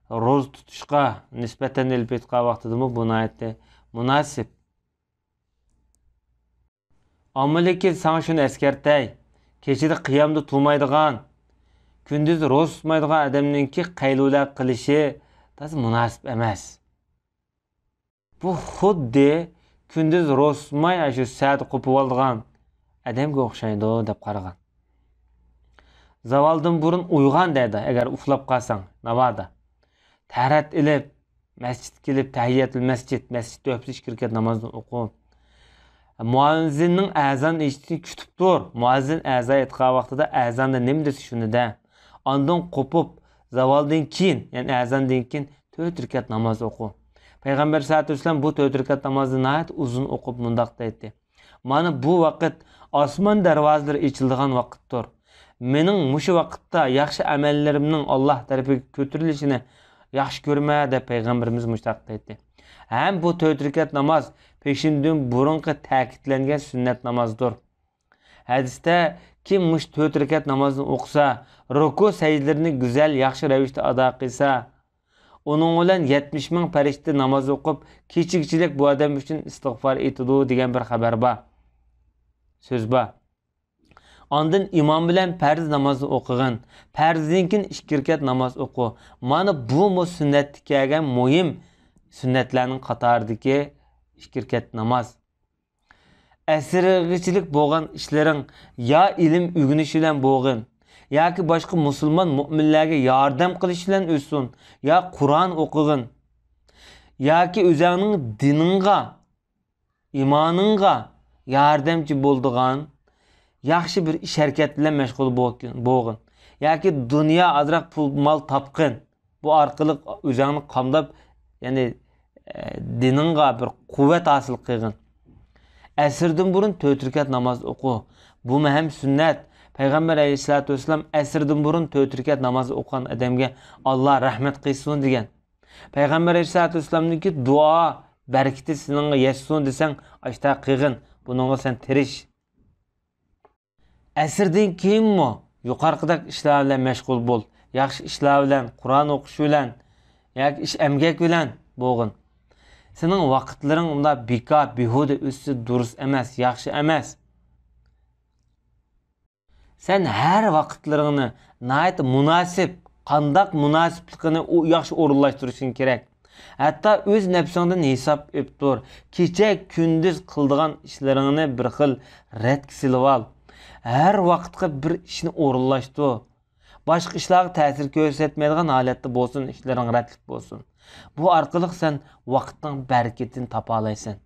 روزا تۇتۇشقا نىسبەتەن ئېلىپ ئېيتقان ۋاقتىدىمۇ بۇ ناھايىتى مۇناسىپ. ئەمما لېكىن ساڭا شۇنى ئەسكەرتەي، كېچىدە قىيامدا تۇرمايدىغان، كۈندۈز روزا تۇتمايدىغان ئادەمنىڭكى قەيلۇلە قىلىشى تازا مۇناسىپ ئەمەس. بۇ خۇددى كۈندۈز روزا تۇتماي، ئاشۇ سەھەردە قوپۇۋالىدىغان ئادەمگە ئوخشايدۇ، دەپ قارىغان. زاۋالدىن بۇرۇن ئويغان دەيدۇ، ئەگەر ئۇخلاپ قالساڭ، ناۋادا. تەھارەت ئېلىپ، مەسچىتكە كېلىپ، تەھىيەتۇل مەسچىت، مەسچىتتە ئۆپسە ئىككى رەكەت نامازنى ئوقۇ. مۇئەززىننىڭ ئەزان ئېيتىشىنى كۈتۈپ تۇر. مۇئەززىن ئەزان ئېيتقان ۋاقتىدا ئەزاندا نېمە دېسە، شۇنى دە. ئاندىن قوپۇپ، زاۋالدىن كېيىن، يەنى ئەزاندىن كېيىن تۆت رەكەت ناماز ئوقۇ. پەيغەمبەر سەللەللاھۇ ئەلەيھى ۋەسەللەم بۇ تۆت رەكەت نامازنى ناھايىتى ئۇزۇن ئوقۇپ مۇنداق دەيتتى: «مانا بۇ ۋاقىت ئاسمان دەرۋازىلىرى ئېچىلىدىغان ۋاقىتتۇر. مېنىڭ مۇشۇ ۋاقىتتا ياخشى ئەمەللىرىمنىڭ ئاللاھ تەرىپىگە كۆتۈرۈلۈشىنى ياخشى كۆرىمەن» دەپ پەيغەمبىرىمىز مۇشۇنداق دەيتتى. ھەم بۇ تۆت رەكەت ناماز پېشىندىن بۇرۇنقى تەكىتلەنگەن سۈننەت نامازدۇر. ھەدىستە، كىم مۇشۇ تۆت رەكەت نامازنى ئوقۇسا، رۇكۇ سەجدىلىرىنى گۈزەل، ياخشى رەۋىشتە ئادا قىلسا، ئۇنىڭ بىلەن يەتمىش مىڭ پەرىشتە ناماز ئوقۇپ، كېچىگىچىلىك بۇ ئادەم ئۈچۈن ئىستىغپار ئېيتىدۇ، دېگەن بىر خەۋەر بار. سۆز بار. ئاندىن ئىمام بىلەن پەرز نامازنى ئوقۇغىن. پەرزدىن كېيىن ئىككى رەكەت ناماز ئوقۇ. مانا بۇمۇ سۈننەتتە كەلگەن مۇھىم سۈننەتلەرنىڭ قاتارىدىكى ئىككى رەكەت ناماز. ئەسىرگىچىلىك بولغان ئىشلىرىڭ يا ئىلىم ئۆگىنىش بىلەن بولغىن، ياكى باشقا مۇسۇلمان مۆمىنلەرگە ياردەم قىلىش بىلەن ئۆتسۇن، يا قۇرئان ئوقۇغىن، ياكى ئۆزۈڭنىڭ دىنىڭغا، ئىمانىڭغا ياردەمچى بولىدىغان ياخشى بىر ئىش ھەرىكەت بىلەن مەشغۇل بولغىن، بولغىن. ياكى دۇنيا ئازراق پۇل مال تاپقىن. بۇ ئارقىلىق ئۆزۈڭنى قامداپ، يەنى، ئە، دىنىڭغا بىر قۇۋۋەت ھاسىل قىلغىن. ئەسىردىن بۇرۇن تۆت رەكەت ناماز ئوقۇ. بۇمۇ ھەم سۈننەت. پەيغەمبەر ئەلەيھىسسالاتۇ ۋەسسالام ئەسىردىن بۇرۇن تۆت رەكەت ناماز ئوقۇغان ئادەمگە ئاللا رەھمەت قىلسۇن دېگەن. پەيغەمبەر ئەلەيھىسسالاتۇ ۋەسسالامنىڭكى دۇئا بەرىكىتى سېنىڭغا يەتسۇن دېسەڭ، ئاشتا قىلغىن. بۇنىڭغا سەن تىرىش. ئەسىردىن كېيىنمۇ يۇقىرىقىدەك ئىشلار بىلەن مەشغۇل بول. ياخشى ئىشلار بىلەن، قۇرئان ئوقۇش بىلەن ياكى ئىش ئەمگەك بىلەن بولغىن. سېنىڭ ۋاقىتلىرىڭ ئۇنداق بىكار، بىھۇدە ئۆتسە دۇرۇس ئەمەس، ياخشى ئەمەس. سەن ھەر ۋاقىتلىرىڭنى ناھايىتى مۇناسىپ، قانداق مۇناسىپلىقىنى ئۇ ياخشى ئورۇنلاشتۇرۇشۇڭ كېرەك. ھەتتا ئۆز نەپسىڭدىن ھېساب ئېلىپ تۇر. كېچە كۈندۈز قىلىدىغان ئىشلىرىڭنى بىر خىل رەتكە سېلىۋال. ھەر ۋاقىتقا بىر ئىشنى ئورۇنلاشتۇر. باشقا ئىشلارغا تەسىر كۆرسەتمەيدىغان ھالەتتە بولسۇن، ئىشلىرىڭ رەتلىك بولسۇن. بۇ ئارقىلىق سەن ۋاقىتنىڭ بەرىكىتىنى تاپالايسەن.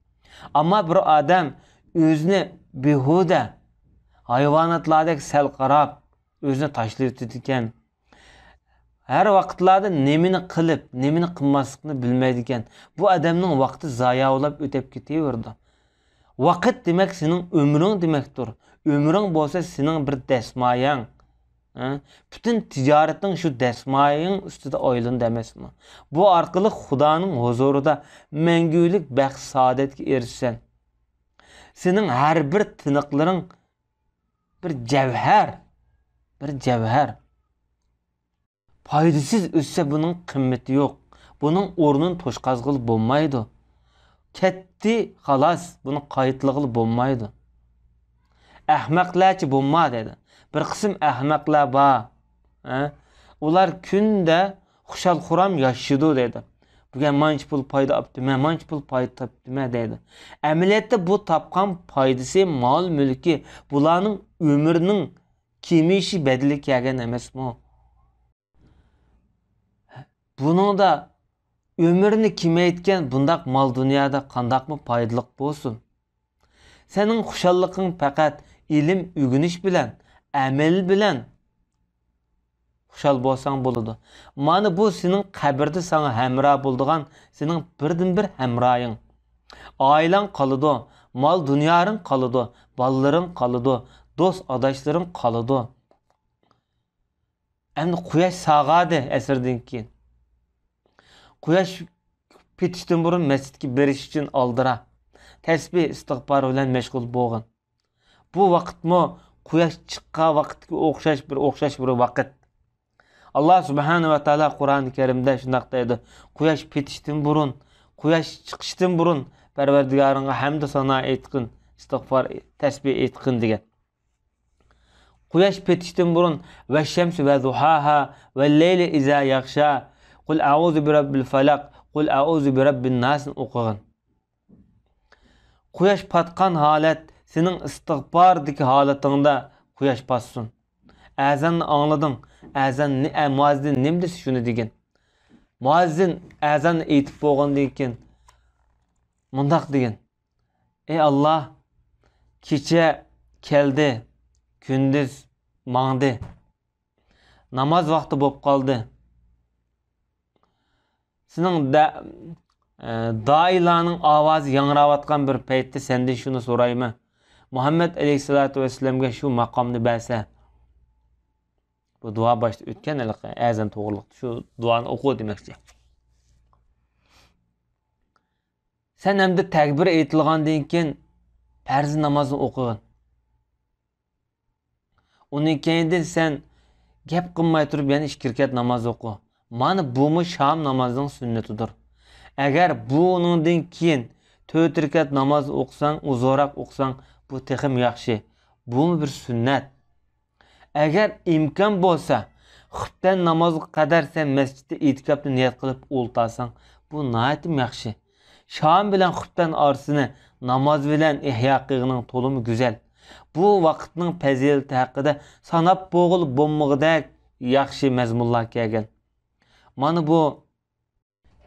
ئەمما بىر ئادەم ئۆزىنى بىھۇدە، ھايۋاناتلاردەك سەل قاراپ، ئۆزىنى تاشلىۋېتىدىكەن. ھەر ۋاقىتلاردا نېمىنى قىلىپ، نېمىنى قىلماسلىقنى بىلمەيدىكەن. بۇ ئادەمنىڭ ۋاقتى زاياۋلاپ ئۆتۈپ كېتىۋېرىدۇ. ۋاقىت دېمەك سېنىڭ ئۆمرۈڭ دېمەكتۇر. ئۆمرۈڭ بولسا سېنىڭ بىر دەسمايەڭ. ھە؟ پۈتۈن تىجارىتىڭ شۇ دەسمايەڭ ئۈستىدە ئايلىنىدۇ ئەمەسمۇ؟ بۇ ئارقىلىق خۇدانىڭ ھۇزۇرىدا مەڭگۈلۈك بەخت-سائادەتكە ئېرىشىسەن. سېنىڭ ھەر بىر تىنىقلىرىڭ بىر جەۋھەر، بىر جەۋھەر. پايدىسىز ئۆتسە بۇنىڭ قىممىتى يوق. بۇنىڭ ئورنىنى توشقازغىلى بولمايدۇ. كەتتى، خالاس، بۇنى قايتىلىغىلى بولمايدۇ. ئەخمەقلەرچە بولما دەيدۇ. بىر قىسىم ئەخمەقلەر بار. ھە؟ ئۇلار كۈندە خۇشال-خۇرام ياشىشىدۇ دەيدۇ. بۈگۈن مانچە پۇل پايدا ئاپتىمەن، مانچە پۇل پايدا تاپتىمەن دەيدۇ. ئەمەلىيەتتە بۇ تاپقان پايدىسى مال-مۈلكى، بۇلارنىڭ ئۆمرىنىڭ كېمىيىشى بەدىلى كەلگەن ئەمەسمۇ؟ بۇنىڭدا ئۆمرىنى كېمەيتكەن بۇنداق مال دۇنيادا قانداقمۇ پايدىلىق بولسۇن؟ سېنىڭ خۇشاللىقىڭ پەقەت ئىلىم ئۆگىنىش بىلەن، ئەمەل بىلەن خۇشال بولساڭ بولىدۇ. مانا بۇ سېنىڭ قەبرىدە ساڭا ھەمراھ بولىدىغان سېنىڭ بىردىنبىر ھەمراھىڭ. ئائىلەڭ قالىدۇ، مال دۇنياڭ قالىدۇ، بالىلىرىڭ قالىدۇ، دوست ئاداشلىرىڭ قالىدۇ. ئەمدى قۇياش ساغاردى ئەسىردىن كېيىن. قۇياش پېتىشتىن بۇرۇن مەسچىتكە بېرىش ئۈچۈن ئالدىراپ، تەسبىھ، ئىستىغپار بىلەن مەشغۇل بولغىن. بۇ ۋاقىتمۇ قۇياش چىققان ۋاقىتقا ئوخشاش بىر، ئوخشاش بىر ۋاقىت. ئاللا سۇبھانە ۋە تائالا قۇرئان كەرىمدە شۇنداق دەيدۇ: «قۇياش پېتىشتىن بۇرۇن، قۇياش چىقىشتىن بۇرۇن پەرۋەردىگارىڭغا ھەمدۇ سانا ئېيتقىن، ئىستىغپار، تەسبىھ ئېيتقىن» دېگەن. قۇياش پېتىشتىن بۇرۇن «ۋەششەمسى ۋەزۇھاھا، ۋەللەيلى ئىزا يەغشا، قۇل ئەئۇزۇ بىرەببىل فەلەق، قۇل ئەئۇزۇ بىرەببىن ناسنى» ئوقۇغىن. قۇياش پاتقان ھالەت سېنىڭ ئىستىغپاردىكى ھالىتىڭدە قۇياش پاتسۇن. ئەزاننى ئاڭلىدىڭ. ئەزان نى-، ئە، مۇئەززىن نېمە دېسە شۇنى دېگىن. مۇئەززىن ئەزاننى ئېيتىپ بولغاندىن كېيىن مۇنداق دېگىن: «ئەي ئاللا، كېچە كەلدى، كۈندۈز ماڭدى، ناماز ۋاقتى بولۇپ قالدى. سېنىڭ دە-، ئە، دائىلارنىڭ ئاۋازى ياڭراۋاتقان بىر پەيتتە سەندىن شۇنى سورايمەن، مۇھەممەد ئەلەيھىسسالاتۇ ۋەسسالامغا شۇ ماقامنى بەرسە.» بۇ دۇئا باشتا ئۆتكەن، ھېلىقى ئەزان توغرىلىق شۇ دۇئانى ئوقۇ دېمەكچى. سەن ئەمدى تەكبىر ئېيتىلغاندىن كېيىن پەرز نامازنى ئوقۇغىن. ئۇنىڭ كەينىدىن سەن گەپ قىلماي تۇرۇپ يەنە ئىككى رەكەت ناماز ئوقۇ. مانا بۇمۇ شام نامازنىڭ سۈننىتىدۇر. ئەگەر بۇنىڭدىن كېيىن تۆت رەكەت ناماز ئوقۇساڭ، ئۇزۇنراق ئوقۇساڭ، بۇ تېخىمۇ ياخشى. بۇمۇ بىر سۈننەت. ئەگەر ئىمكان بولسا، خۇپتەن نامازغا قەدەر سەن مەسچىتتە ئېتىكاپنى نىيەت قىلىپ ئولتۇرساڭ، بۇ ناھايىتىمۇ ياخشى. شام بىلەن خۇپتەن ئارىسىنى ناماز بىلەن ئىھيا قىلغىنىڭ تولىمۇ گۈزەل. بۇ ۋاقىتنىڭ پەزىلىتى ھەققىدە ساناپ بولغىلى بولمىغۇدەك ياخشى مەزمۇنلار كەلگەن. مانا بۇ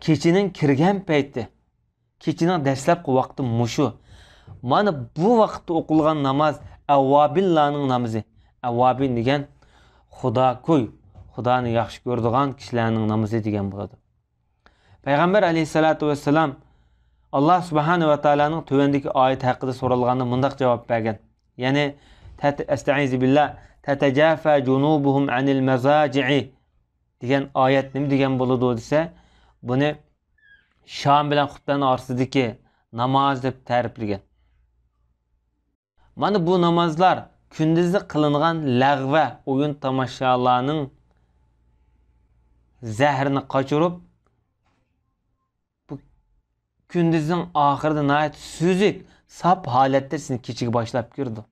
كېچىنىڭ كىرگەن پەيتى، كېچىنىڭ دەسلەپكى ۋاقتى مۇشۇ. مانا بۇ ۋاقىتتا ئوقۇلغان ناماز ئەۋۋابىنلارنىڭ نامىزى. ئەۋۋابىن دېگەن خۇداكوي، خۇدانى ياخشى كۆرىدىغان كىشىلەرنىڭ نامىزى دېگەن بولىدۇ. پەيغەمبەر ئەلەيھىسسالاتۇ ۋەسسالام ئاللا سۇبھانە ۋە تائالانىڭ تۆۋەندىكى ئايەت ھەققىدە سورالغاندا مۇنداق جاۋاب بەرگەن. يەنى، تەت-، ئەستەئىزۇ بىللا، تەتەجافا جۇنۇبۇھۇم ئەنىل مەزاجىئى دېگەن ئايەت نېمە دېگەن بولىدۇ دېسە، بۇنى شام بىلەن خۇپتەن ئارىسىدىكى ناماز دەپ تەرىپلىگەن. مانا بۇ نامازلار كۈندۈزدە قىلىنغان لەغۋە، ئويۇن تاماشالارنىڭ زەھىرىنى قاچۇرۇپ، بۇ كۈندۈزنىڭ ئاخىرىدا ناھايىتى سۈزۈك، ساپ ھالەتتە سېنى كېچىگە باشلاپ كىرىدۇ.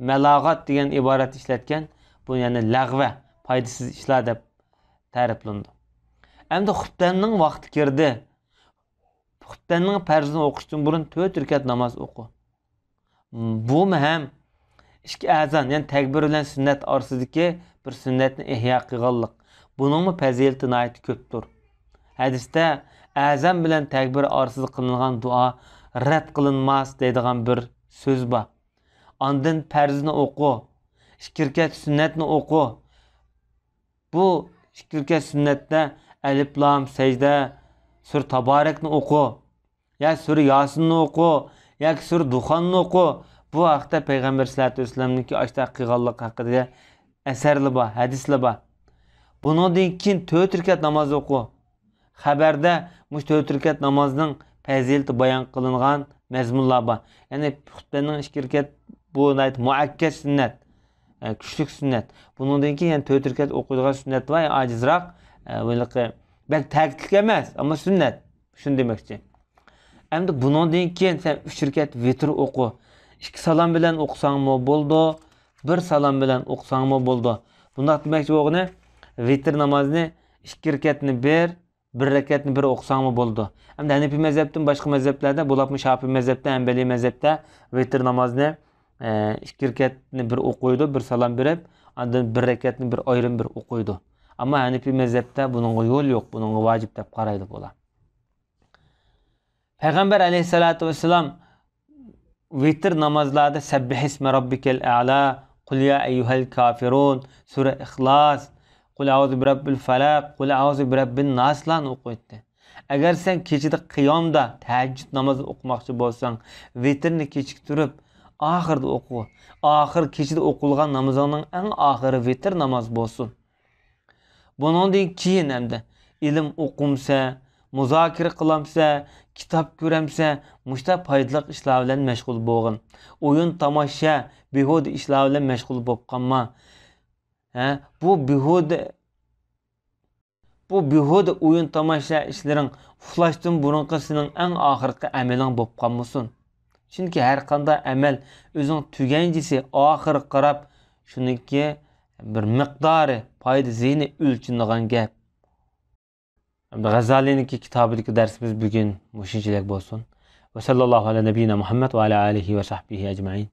مەلاغات دېگەن ئىبارەت ئىشلەتكەن، بۇ يەنى لەغۋە، پايدىسىز ئىشلار دەپ تەرىپلىنىدۇ. ئەمدى خۇپتەننىڭ ۋاقتى كىردى. خۇپتەننىڭ پەرزىنى ئوقۇشتىن بۇرۇن تۆت رەكەت ناماز ئوقۇ. بۇمۇ ھەم ئىككى ئەزان، يەنى تەكبىر بىلەن سۈننەت ئارىسىدىكى بىر سۈننەتنى ئىھيا قىلغانلىق. بۇنىڭمۇ پەزىلىتى ناھايىتى كۆپتۇر. ھەدىستە ئەزان بىلەن تەكبىر ئارىسىدا قىلىنغان دۇئا رەت قىلىنماس دەيدىغان بىر سۆز بار. ئاندىن پەرزنى ئوقۇ، ئىككى رەكەت سۈننەتنى ئوقۇ. بۇ ئىككى رەكەت سۈننەتتە ئەلىپلام سەجدە، سۈرە تابارەكنى ئوقۇ، يا سۈرە ياسىننى ئوقۇ، ياكى سۈرە دۇخاننى ئوقۇ. بۇ ھەقتە پەيغەمبەر سەللەتۇ ۋەسسالامنىڭكى ئاشۇنداق قىلغانلىقى ھەققىدە ئەسەرلەر بار، ھەدىسلەر بار. بۇنىڭدىن كېيىن تۆت رەكەت ناماز ئوقۇ. خەبەردە مۇشۇ تۆت رەكەت نامازنىڭ پەزىلىتى بايان قىلىنغان مەزمۇنلار بار. يەنى خۇتبىنىڭ ئىككى رەكەت، بۇ ناھايىتى مۇئەككەد سۈننەت، ئە، كۈچلۈك سۈننەت. بۇنىڭدىن كېيىن يەنە تۆت رەكەت ئوقۇيدىغان سۈننەت بار، ئاجىزراق، ئە، ھېلىقى بەك تەكىتلىك ئەمەس، ئەمما سۈننەت. شۇنى دېمەكچى. ئەمدى بۇنىڭدىن كېيىن سەن ئۈچ رەكەت ۋىتىر ئوقۇ. ئىككى سالام بىلەن ئوقۇساڭمۇ بولىدۇ، بىر سالام بىلەن ئوقۇساڭمۇ بولىدۇ. بۇنداق دېمەكچى بولغىنى، ۋىتىر نامازنى ئىككى رەكەتنى بىر، بىر رەكەتنى بىر ئوقۇساڭمۇ بولىدۇ. ئەمدى ھەنىپىي مەزھەپتىن باشقا مەزھەپلەردە، بولۇپمۇ شاپىئىي مەزھەپتە، ھەنبەلىي مەزھەپتە ۋىتىر نامازنى، ئە، ئىككى رەكەتنى بىر ئوقۇيدۇ، بىر سالام بېرىپ، ئاندىن بىر رەكەتنى بىر ئايرىم بىر ئوقۇيدۇ. ئەمما ھەنىپىي مەزھەپتە بۇنىڭغا يول يوق، بۇنىڭغا ۋاجىپ دەپ قارايدۇ بۇلار. پەيغەمبەر ئەلەيھىسسالاتۇ ۋەسسالام ۋىتىر نامازلاردا سەببىھىسمە رەببىكەل ئەلا، قۇل يا ئەييۇھەل كافىرۇن، سۈرە ئىخلاس، قۇل ئەئۇزۇ بىرەببىل فەلەق، قۇل ئەئۇزۇ بىرەببىن ناسلارنى ئوقۇيتتى. ئەگەر سەن كېچىدە قىيامدا تەھەججۇد نامازى ئوقۇماقچى بولساڭ، ۋىتىرنى كېچىكتۈرۈپ ئاخىرىدا ئوقۇ. ئاخىر كېچىدە ئوقۇلغان نامىزىڭنىڭ ئەڭ ئاخىرى ۋىتىر ناماز بولسۇن. بۇنىڭدىن كېيىن ئەمدى ئىلىم ئوقۇمسە، مۇزاكىرە قىلامسە، كىتاب كۆرەمسە، مۇشتا پايدىلىق ئىشلار بىلەن مەشغۇل بولغىن. ئويۇن تاماشا، بىھۇدە ئىشلار بىلەن مەشغۇل بولۇپ قالما. ھە، بۇ بىھۇدە، بۇ بىھۇدە ئويۇن تاماشا ئىشلىرىڭ ئۇخلاشتىن بۇرۇنقى سېنىڭ ئەڭ ئاخىرقى ئەمىلىڭ بولۇپ قالمىسۇن. چۈنكى ھەر قانداق ئەمەل ئۆزىنىڭ تۈگەنچىسى، ئاخىرىغا قاراپ شۇنىڭكى بىر مىقدارى، پايدا زىيىنى ئۆلچىنىدىغان گەپ. غەززالىنىڭكى كىتابىدىكى دەرسىمىز بۈگۈن مۇشۇنچىلىك بولسۇن. ۋە سەللەللاھۇ ئەلا نەبىييىنا مۇھەممەد ۋە ئەلا ئالىھى ۋە سەھبىھى ئەجمەئىن.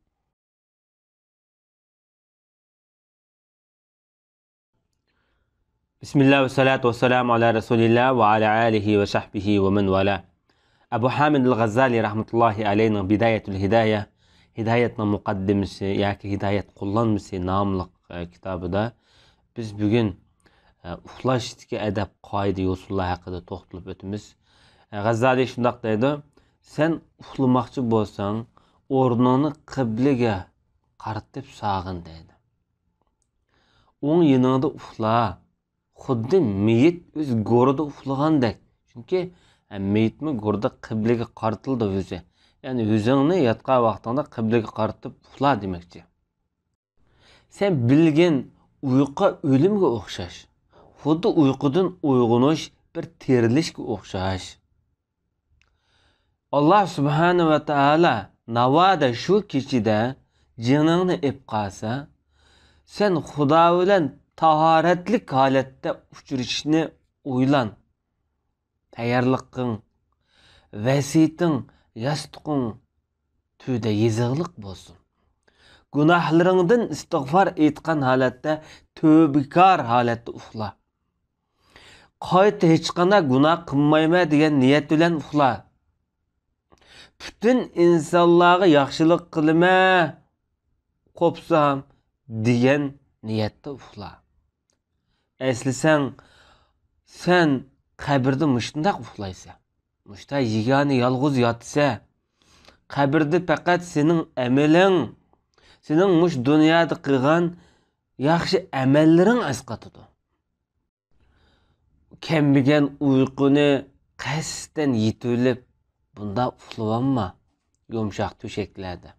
بىسمىللا ۋە سالاتۇ ۋە سالامۇ ئالا رەسۇلىللا ۋە ئالا ئالىھى ۋە سەھبىھى ۋە مەن ۋالا. ئەبۇ ھامىد ئەل غەززالى رەھمەتۇللاھى ئەلەيھىنىڭ بىدايەتۇل ھىدايە، ھىدايەتنىڭ مۇقەددىمىسى ياكى ھىدايەت قوللانمىسى ناملىق، ئە، كىتابىدا بىز بۈگۈن، ئە، ئۇخلاشتىكى ئەدەپ، قائىدە، يوسۇنلار ھەققىدە توختىلىپ ئۆتىمىز. ئە، غەززالى شۇنداق دەيدۇ، سەن ئۇخلىماقچى بولساڭ، ئورنۇڭنى قىبلىگە قارىتىپ ساغىن دەيدۇ. ئوڭ يېنىڭدا ئۇخلا. خۇددى مېيىت ئۆز گورىدا ئۇخلىغاندەك. چۈنكى، ھە، مېيىتمۇ گورىدا قىبلىگە قارىتىلىدۇ يۈزى. يەنى يۈزۈڭنى ياتقان ۋاقتىڭدا قىبلىگە قارىتىپ ئۇخلا دېمەكچى. سەن بىلگىن، ئۇيقۇ ئۆلۈمگە ئوخشاش. خۇددى ئۇيقۇدىن ئويغىنىش بىر تىرىلىشكە ئوخشاش. ئاللا سۇبھانە ۋە تائالا ناۋادا شۇ كېچىدە جېنىڭنى ئېپ قالسا، سەن خۇدا بىلەن تاھارەتلىك ھالەتتە ئۇچرىشىشنى ئويلان. تەييارلىقىڭ، ۋەسىيىتىڭ، ياستۇقۇڭ تۆدە يېزىقلىق بولسۇن. گۇناھلىرىڭدىن ئىستىغفار ئېيتقان ھالەتتە، تۆبىكار ھالەتتە ئۇخلا. قايتا ھېچقانداق گۇناھ قىلمايمەن دېگەن نىيەت بىلەن ئۇخلا. پۈتۈن ئىنسانلارغا ياخشىلىق قىلىمەن، قوپسام دېگەن نىيەتتە ئۇخلا. ئەسلىسەڭ، سەن قەبرىدە مۇشۇنداق ئۇخلايسەن. مۇشتا يېگانە يالغۇز ياتىسەن. قەبرىدە پەقەت سېنىڭ ئەمىلىڭ، سېنىڭ مۇشۇ دۇنيادا قىلغان ياخشى ئەمەللىرىڭ ئەسقاتىدۇ. كەممىگەن ئۇيقۇنى قەستەن يېتىۋېلىپ، بۇنداق ئۇخلىۋالما، يۇمشاق تۆشەكلەردە.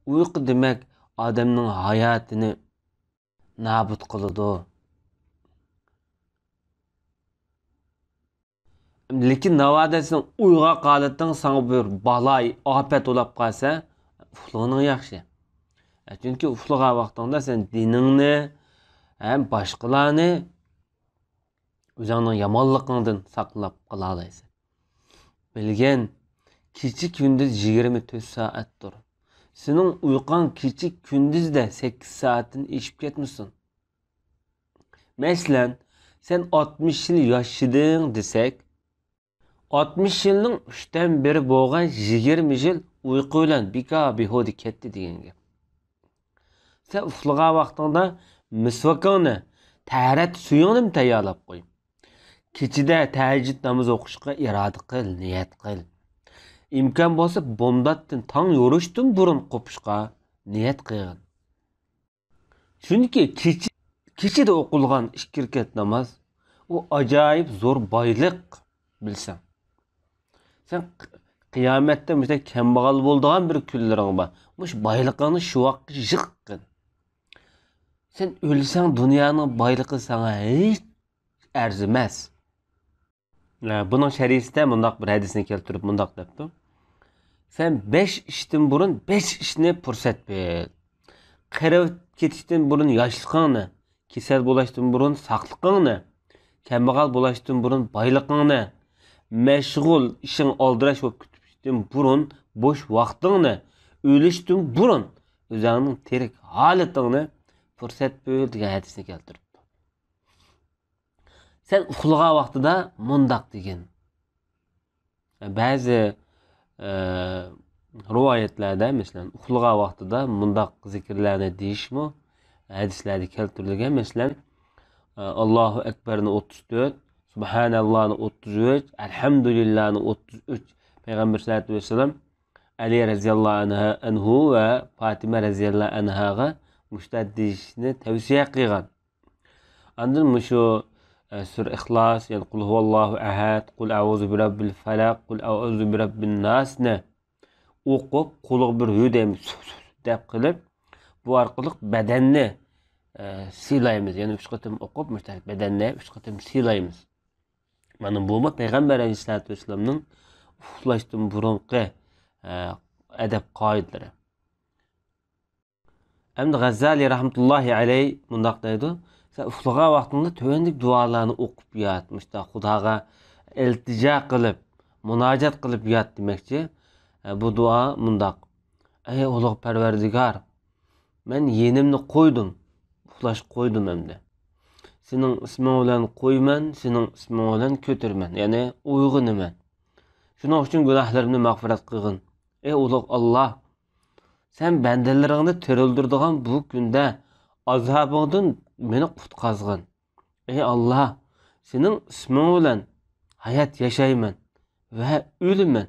ئۇيقۇ دېمەك، ئادەمنىڭ ھاياتىنى نابۇت قىلىدۇ. لېكىن ناۋادا سېنىڭ ئويغاق ھالىتىڭ ساڭا بىر بالاي، ئاپەت بولاپ قالسا، ئۇخلىغىنىڭ ياخشى. چۈنكى ئۇخلىغان ۋاقتىڭدا سەن دىنىڭنى ھەم باشقىلارنى ئۆزۈڭنىڭ يامانلىقىڭدىن ساقلاپ قالالايسەن. بىلگىن، كېچە كۈندۈز يىگىرمە تۆت سائەتتۇر. سېنىڭ ئۇيقۇڭ كېچە كۈندۈزدە سەككىز سائەتتىن ئېشىپ كەتمىسۇن. مەسىلەن، سەن ئاتمىش يىل ياشىدىڭ دېسەك، ئاتمىش يىلنىڭ ئۈچتىن بىرى بولغان يىگىرمە يىل ئۇيقۇ بىلەن بىكار بىھۇدە كەتتى دېگەن گەپ. سەن ئۇخلىغان ۋاقتىڭدا مىسۋاكىڭنى، تەھارەت سۈيۈڭنىمۇ تەييارلاپ قوي. كېچىدە تەھەججۇد نامىزى ئوقۇشقا ئىرادە قىل، نىيەت قىل. ئىمكان بولسا، بومداتتىن، تاڭ يورۇشتىن بۇرۇن قوپۇشقا نىيەت قىلغىن. چۈنكى كېچە، كېچىدە ئوقۇلغان ئىككى رەكەت ناماز، ئۇ ئاجايىپ زور بايلىق، بىلسەڭ. سەن قىيامەتتە مۇشۇنداق كەمبەغەل بولىدىغان بىر كۈنلىرىڭ بار. مۇشۇ بايلىقىڭنى شۇ ۋاقىتقا يىغ قىل. سەن ئۆلسەڭ، دۇنيانىڭ بايلىقى ساڭا ھېچ ئەرزىمەس. ھە، بۇنىڭ شەرھىسىدە مۇنداق بىر ھەدىسنى كەلتۈرۈپ مۇنداق دەپتۇ: سەن بەش ئىشتىن بۇرۇن بەش ئىشنى پۇرسەت بىل. قېرىپ كېتىشتىن بۇرۇن ياشلىقىڭنى، كېسەل بولۇشتىن بۇرۇن ساقلىقىڭنى، كەمبەغەل بولۇشتىن بۇرۇن بايلىقىڭنى، مەشغۇل ئىشىڭ ئالدىراش بولۇپ كېتىشتىن بۇرۇن بوش ۋاقتىڭنى، ئۆلۈشتىن بۇرۇن ئۆزۈڭنىڭ تىرىك ھالىتىڭنى پۇرسەت بىل دېگەن ھەدىسنى كەلتۈرۈپتۇ. سەن ئۇخلىغان ۋاقتىدا مۇنداق دېگىن. بەزى، ئە، رىۋايەتلەردە، مەسىلەن، ئۇخلىغان ۋاقتىدا مۇنداق زىكىرلەرنى دېيىشمۇ ھەدىسلەردە كەلتۈرۈلگەن. مەسىلەن، ئە، ئاللاھۇ ئەكبەرنى ئوتتۇز تۆت، سۇبھاناللانى ئوتتۇز ئۈچ، ئەلھەمدۇلىللانى ئوتتۇز ئۈچ. پەيغەمبەر سەللەللاھۇ ئەلەيھى ۋەسەللەم ئەلى رەزىياللاھۇ ئەنھا-، ئەنھۇ ۋە پاتىمە رەزىياللاھۇ ئەنھاغا مۇشۇنداق دېيىشنى تەۋسىيە قىلغان. ئاندىن مۇشۇ ئە، سۈرە ئىخلاس، يەنى قۇل ھۇۋاللاھۇ ئەھەد، قۇل ئەئۇزۇ بىرەببىل فەلەق، قۇل ئەئۇزۇ بىرەببىن ناسنى ئوقۇپ، قۇلىقى بىر ھۆدەيمىز دەپ قىلىپ، بۇ ئارقىلىق بەدەننى، ئە، سىيلايمىز. يەنى ئۈچ قېتىم ئوقۇپ، مۇشۇنداق بەدەننى ئۈچ قېتىم سىيلايمىز. مانا بۇمۇ پەيغەمبەر ئەلەيھىسسالاتۇ ۋەسسالامنىڭ ئۇخلاشتىن بۇرۇنقى، ئە، ئەدەپ قائىدىلىرى. ئەمدى غەززالى رەھمەتۇللاھى ئەلەيھ مۇنداق دەيدۇ، سەن ئۇخلىغان ۋاقتىڭدا تۆۋەندىكى دۇئالارنى ئوقۇپ يات، مۇشۇنداق خۇداغا ئىلتىجا قىلىپ، مۇناجات قىلىپ يات دېمەكچى. ئە، بۇ دۇئا مۇنداق: ئەي ئۇلۇغ پەرۋەردىگار، مەن يېنىمنى قويدۇم، ئۇخلاشقا قويدۇم ئەمدى. سېنىڭ ئىسمىڭ بىلەن قويىمەن، سېنىڭ ئىسمىڭ بىلەن كۆتۈرىمەن، يەنى ئويغىنىمەن. شۇنىڭ ئۈچۈن گۇناھلىرىمنى مەغپىرەت قىلغىن. ئەي ئۇلۇغ ئاللاھ، سەن بەندىلىرىڭنى تىرىلدۈرىدىغان بۇ كۈندە ئازابىڭدىن مېنى قۇتقازغىن. ئەي ئاللاھ، سېنىڭ ئىسمىڭ بىلەن ھايات ياشايمەن ۋە ئۆلىمەن.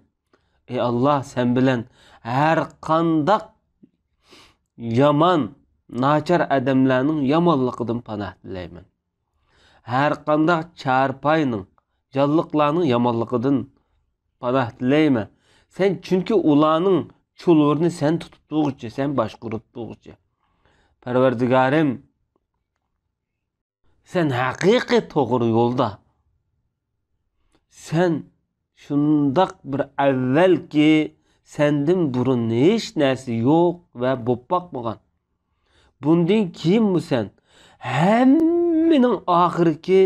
ئەي ئاللاھ، سەن بىلەن ھەر قانداق يامان، ناچار ئادەملەرنىڭ يامانلىقىدىن پاناھ تىلەيمەن. ھەر قانداق چارپاينىڭ، جانلىقلارنىڭ يامانلىقىدىن پاناھ تىلەيمەن. سەن، چۈنكى ئۇلارنىڭ چۇلۋۇرىنى سەن تۇتۇپ تۇرغۇچى، سەن باشقۇرۇپ تۇرغۇچى. پەرۋەردىگارىم، سەن ھەقىقىي توغرا يولدا. سەن شۇنداق بىر ئەۋۋەلكى، سەندىن بۇرۇن ھېچ نەرسە يوق ۋە بولۇپ باقمىغان. بۇندىن كېيىنمۇ سەن ھەممىنىڭ ئاخىرىكى،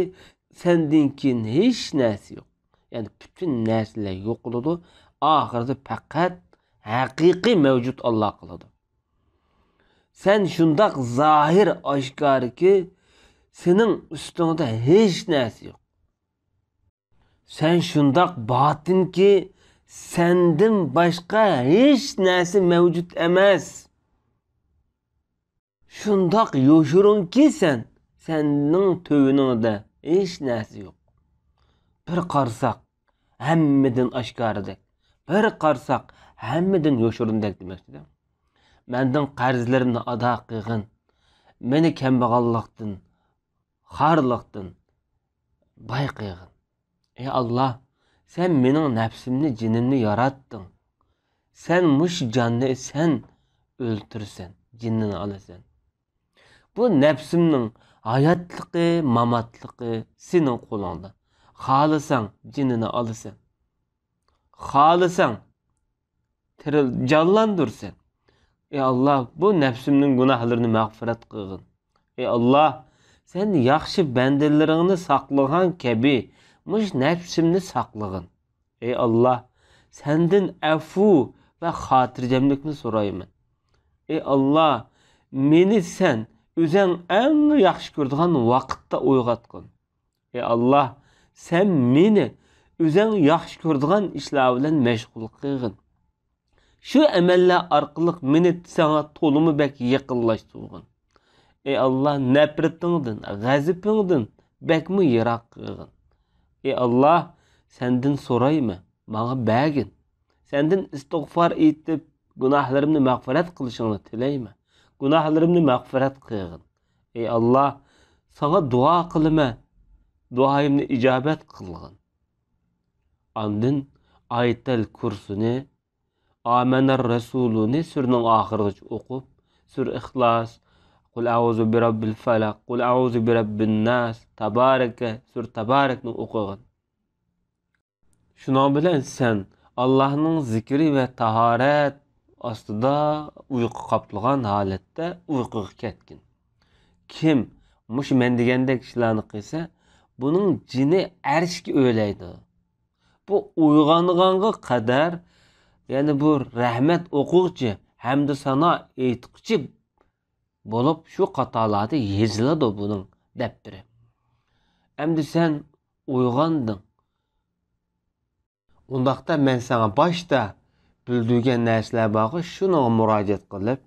سەندىن كېيىن ھېچ نەرسە يوق. يەنى پۈتۈن نەرسىلەر يوقىلىدۇ. ئاخىرىدا پەقەت ھەقىقىي مەۋجۇت ئاللا قالىدۇ. سەن شۇنداق زاھىر ئاشكارىكى، سېنىڭ ئۈستۈڭدە ھېچ نەرسە يوق. سەن شۇنداق باتىنكى، سەندىن باشقا ھېچ نەرسە مەۋجۇت ئەمەس. شۇنداق يوشۇرۇنكى سەن، سەننىڭ تۆۋىنىڭدە ھېچ نەرسە يوق. بىر قارىساق، ھەممىدىن ئاشكارىدەك، بىر قارىساق، ھەممىدىن يوشۇرۇندەك دېمەكچىدە. مەندىن قەرزلىرىمنى ئادا قىلغىن، مېنى كەمبەغەللىكتىن، خارلىقتىن باي قىلغىن. ئەي ئاللا، سەن مېنىڭ نەپسىمنى، جېنىمنى ياراتتىڭ. سەن مۇشۇ جاننى سەن ئۆلتۈرىسەن، جېنىنى ئالىسەن. بۇ نەپسىمنىڭ ھاياتلىقى، ماماتلىقى سېنىڭ قولۇڭدا. خالىساڭ جېنىنى ئالىسەن. خالىساڭ تىرىل-، جانلاندۇرىسەن. ئەي ئاللا، بۇ نەپسىمنىڭ گۇناھلىرىنى مەغپىرەت قىلغىن. ئەي ئاللا، سەن ياخشى بەندىلىرىڭنى ساقلىغان كەبى مۇشۇ نەپسىمنى ساقلىغىن. ئەي ئاللا، سەندىن ئەفۇ ۋە خاتىرجەملىكنى سورايمەن. ئەي ئاللا، مېنى سەن ئۆزەڭ ئەڭ ياخشى كۆرىدىغان ۋاقىتتا ئويغاتقىن. ئەي ئاللا، سەن مېنى ئۆزەڭ ياخشى كۆرىدىغان ئىشلار بىلەن مەشغۇل قىلغىن. شۇ ئەمەللەر ئارقىلىق مېنى ساڭا تولىمۇ بەك يېقىنلاشتۇرغىن. ئەي ئاللا، نەپرىتىڭدىن، غەزىپىڭدىن بەكمۇ يىراق قىلغىن. ئەي ئاللا، سەندىن سورايمەن، ماڭا بەرگىن. سەندىن ئىستىغفار ئېيتىپ، گۇناھلىرىمنى مەغپىرەت قىلىشىڭنى تىلەيمەن. گۇناھلىرىمنى مەغپىرەت قىلغىن. ئەي ئاللا، ساڭا دۇئا قىلىمەن، دۇئايىمنى ئىجابەت قىلغىن. ئاندىن ئايەتەل كۇرسىنى، ئامەنەر رەسۇلۇنى سۈرىنىڭ ئاخىرىغىچە ئوقۇپ، سۈرە ئىخلاس، قۇل ئەئۇزۇ بىرەببىل فەلەق، قۇل ئەئۇزۇ بىرەببىن ناس، تابارەكە، سۈرە تابارەكنى ئوقۇغىن. شۇنىڭ بىلەن سەن ئاللاھنىڭ زىكرى ۋە تاھارەت ئاستىدا ئۇيقۇ قاپلىغان ھالەتتە ئۇيقۇغا كەتكىن. كىم مۇشۇ مەن دېگەندەك ئىشلارنى قىلسا، بۇنىڭ جېنى ئەرشكە ئۆرلەيدۇ. بۇ ئويغانغانغا قەدەر، يەنى بۇ رەھمەت ئوقۇغۇچى ھەمدۇ سانا ئېيتقۇچى بولۇپ، شۇ قاتارلاردا يېزىلىدۇ بۇنىڭ دەپتىرى. ئەمدى سەن ئويغاندىڭ. ئۇنداقتا مەن ساڭا باشتا بىلدۈرگەن نەرسىلەر بارغۇ، شۇنىڭغا مۇراجىئەت قىلىپ،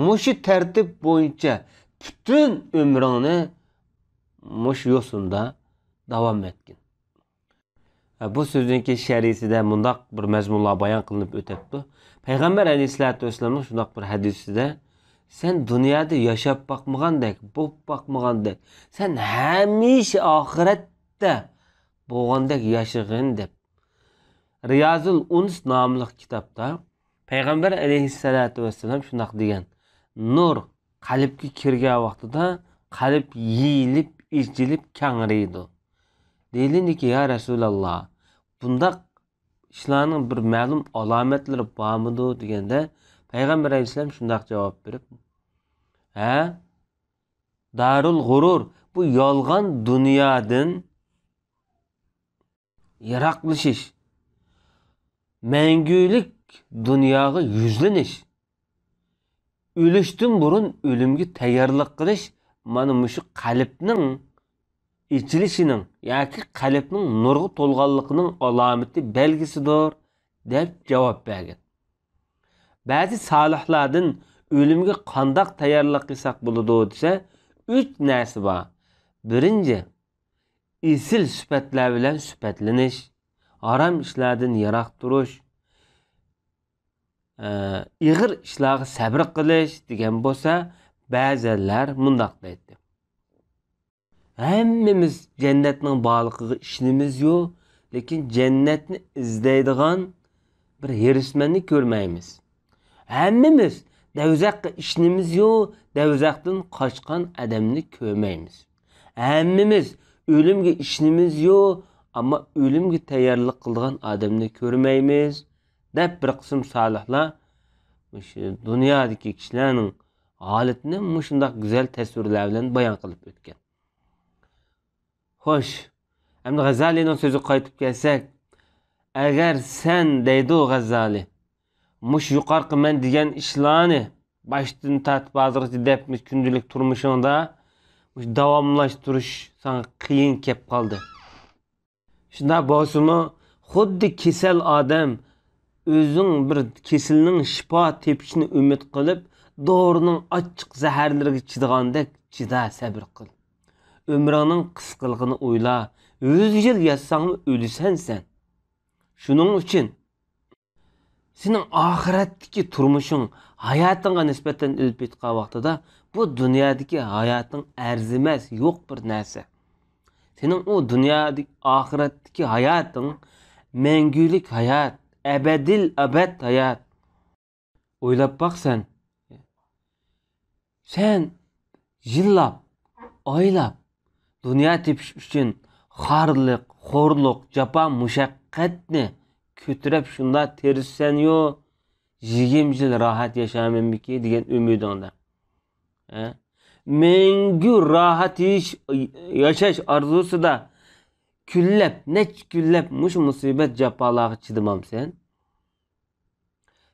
مۇشۇ تەرتىپ بويىچە پۈتۈن ئۆمرۈڭنى مۇشۇ يوسۇندا داۋام ئەتكىن. بۇ سۆزنىڭكى شەرھىسىدە مۇنداق بىر مەزمۇنلار بايان قىلىنىپ ئۆتەپتۇ. پەيغەمبەر ئەلەيھىسسالاتۇ ۋەسسالامنىڭ شۇنداق بىر ھەدىسىدە، سەن دۇنيادا ياشاپ باقمىغاندەك، بوپ باقمىغاندەك، سەن ھەمىشە ئاخىرەتتە بولغاندەك ياشىغىن دەپ. رىيازۇل ئۇنس ناملىق كىتابتا پەيغەمبەر ئەلەيھىسسالاتۇ ۋەسسالام شۇنداق دېگەن: نۇر قەلبكە كىرگەن ۋاقتىدا قەلب يېيىلىپ، ئېچىلىپ، كەڭرىيدۇ. دېيىلدىكى، يا رەسۇلاللا، بۇنداق ئىشلارنىڭ بىر مەلۇم ئالامەتلىرى بارمىدۇ دېگەندە، پەيغەمبەر ئەلەيھىسسالام شۇنداق جاۋاب بېرىپ، ھە، دارۇل غۇرۇر، بۇ يالغان دۇنيادىن يىراقلىشىش، مەڭگۈلۈك دۇنياغا يۈزلىنىش، ئۆلۈشتىن بۇرۇن ئۆلۈمگە تەييارلىق قىلىش، مانا مۇشۇ قەلبنىڭ ئېچىلىشىنىڭ ياكى قەلبنىڭ نۇرغا تولغانلىقىنىڭ ئالامىتى، بەلگىسىدۇر، دەپ جاۋاب بەرگەن. بەزى سالىھلاردىن ئۆلۈمگە قانداق تەييارلىق قىلساق بولىدۇ دېسە، ئۈچ نەرسە بار. بىرىنچى، ئېسىل سۈپەتلەر بىلەن سۈپەتلىنىش، ھارام ئىشلاردىن يىراق تۇرۇش، ئە، ئېغىر ئىشلارغا سەبرى قىلىش دېگەن بولسا، بەزىلەر مۇنداق دەيتتى: ھەممىمىز جەننەتنىڭ بارلىقىغا ئىشىنىمىزيۇ، لېكىن جەننەتنى ئىزدەيدىغان بىر ھېرىسمەننى كۆرمەيمىز. ھەممىمىز دەۋزەخكە ئىشىنىمىزيۇ، دەۋزەختىن قاچقان ئادەمنى كۆرمەيمىز. ھەممىمىز ئۆلۈمگە ئىشىنىمىزيۇ، ئەمما ئۆلۈمگە تەييارلىق قىلىدىغان ئادەمنى كۆرمەيمىز، دەپ بىر قىسىم سالىھلار مۇشۇ دۇنيادىكى كىشىلەرنىڭ ھالىتىنى مۇشۇنداق گۈزەل تەسۋىرلەر بىلەن بايان قىلىپ ئۆتكەن. خوش، ئەمدى غەززالىنىڭ سۆزىگە قايتىپ كەلسەك، ئەگەر سەن، دەيدۇ غەززالى، مۇشۇ يۇقىرىقى مەن دېگەن ئىشلارنى باشتىن تارتىپ ھازىرغىچە دەپ مۇشۇ كۈندىلىك تۇرمۇشۇڭدا مۇشۇ داۋاملاشتۇرۇش ساڭا قىيىن كەپ قالدى. شۇنداق بولسىمۇ، خۇددى كېسەل ئادەم ئۆزۈڭ بىر كېسىلنىڭ شىپا تېپىشىنى ئۈمىد قىلىپ، دورىنىڭ ئاچچىق زەھەرلىرىگە چىدىغاندەك چىدا، سەبرى قىل. ئۆمرۈڭنىڭ قىسقىلىقىنى ئويلا، يۈز يىل ياشىساڭمۇ ئۆلىسەن سەن. شۇنىڭ ئۈچۈن سېنىڭ ئاخىرەتتىكى تۇرمۇشۇڭ، ھاياتىڭغا نىسبەتەن ئېلىپ ئېيتقان ۋاقتىدا، بۇ دۇنيادىكى ھاياتىڭ ئەرزىمەس، يوق بىر نەرسە. سېنىڭ ئۇ دۇنيادىكى، ئاخىرەتتىكى ھاياتىڭ مەڭگۈلۈك ھايات، ئەبەدىل ئەبەد ھايات. ئويلاپ باق سەن. سەن يىللاپ، ئايلاپ، دۇنيا تېپىش ئۈچۈن خارلىق، خورلۇق، جاپا، مۇشەققەتنى كۆتۈرۈپ شۇنداق تىرىشىسەنيۇ، يىگىرمە يىل راھەت ياشارمەنمىكى دېگەن ئۈمىدىڭدە. ھە؟ مەڭگۈ راھەت ياش-، ياشاش ئارزۇسىدا كۈنلەپ، نەچچە كۈنلەپ مۇشۇ مۇسىبەت، جاپالارغا چىدىمامسەن؟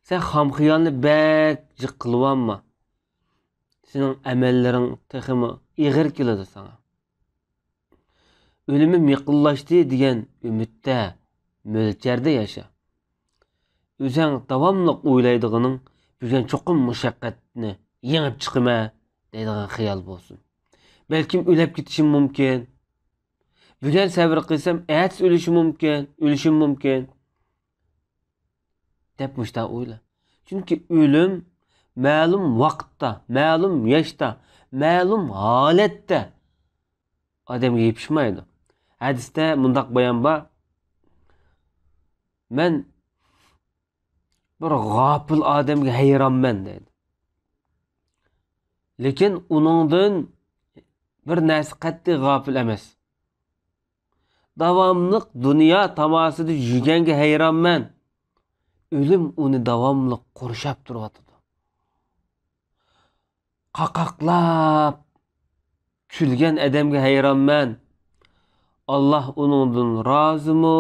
سەن خام خىيالنى بەك جىق قىلىۋالما. سېنىڭ ئەمەللىرىڭ تېخىمۇ ئېغىر كېلىدۇ ساڭا. ئۆلۈمۈم يېقىنلاشتى دېگەن ئۈمىدتە، مۆلچەردە ياشا. ئۆزۈڭ داۋاملىق ئويلايدىغىنىڭ بۈگۈن چوقۇم مۇشەققەتنى يېڭىپ چىقىمەن دەيدىغان خىيال بولسۇن. بەلكىم ئۆلۈپ كېتىشىم مۇمكىن. بۈگۈن سەۋر قىلسام، ئەتىسى ئۆلۈشۈم مۇمكىن، ئۆلۈشۈم مۇمكىن. دەپ مۇشۇنداق ئويلا. چۈنكى ئۆلۈم مەلۇم ۋاقىتتا، مەلۇم ياشتا، مەلۇم ھالەتتە ئادەمگە يېپىشمايدۇ. ھەدىستە مۇنداق بايان بار: مەن بىر غاپىل ئادەمگە ھەيرانمەن، دەيدۇ. لېكىن ئۇنىڭدىن بىر نەرسە قەتئىي غاپىل ئەمەس. داۋاملىق دۇنيا تاماسىدا يۈرگەنگە ھەيرانمەن. ئۆلۈم ئۇنى داۋاملىق قورشاپ تۇرۇۋاتىدۇ. قاقاقلاپ كۈلگەن ئادەمگە ھەيرانمەن. ئاللاھ ئۇنىڭدىن رازىمۇ،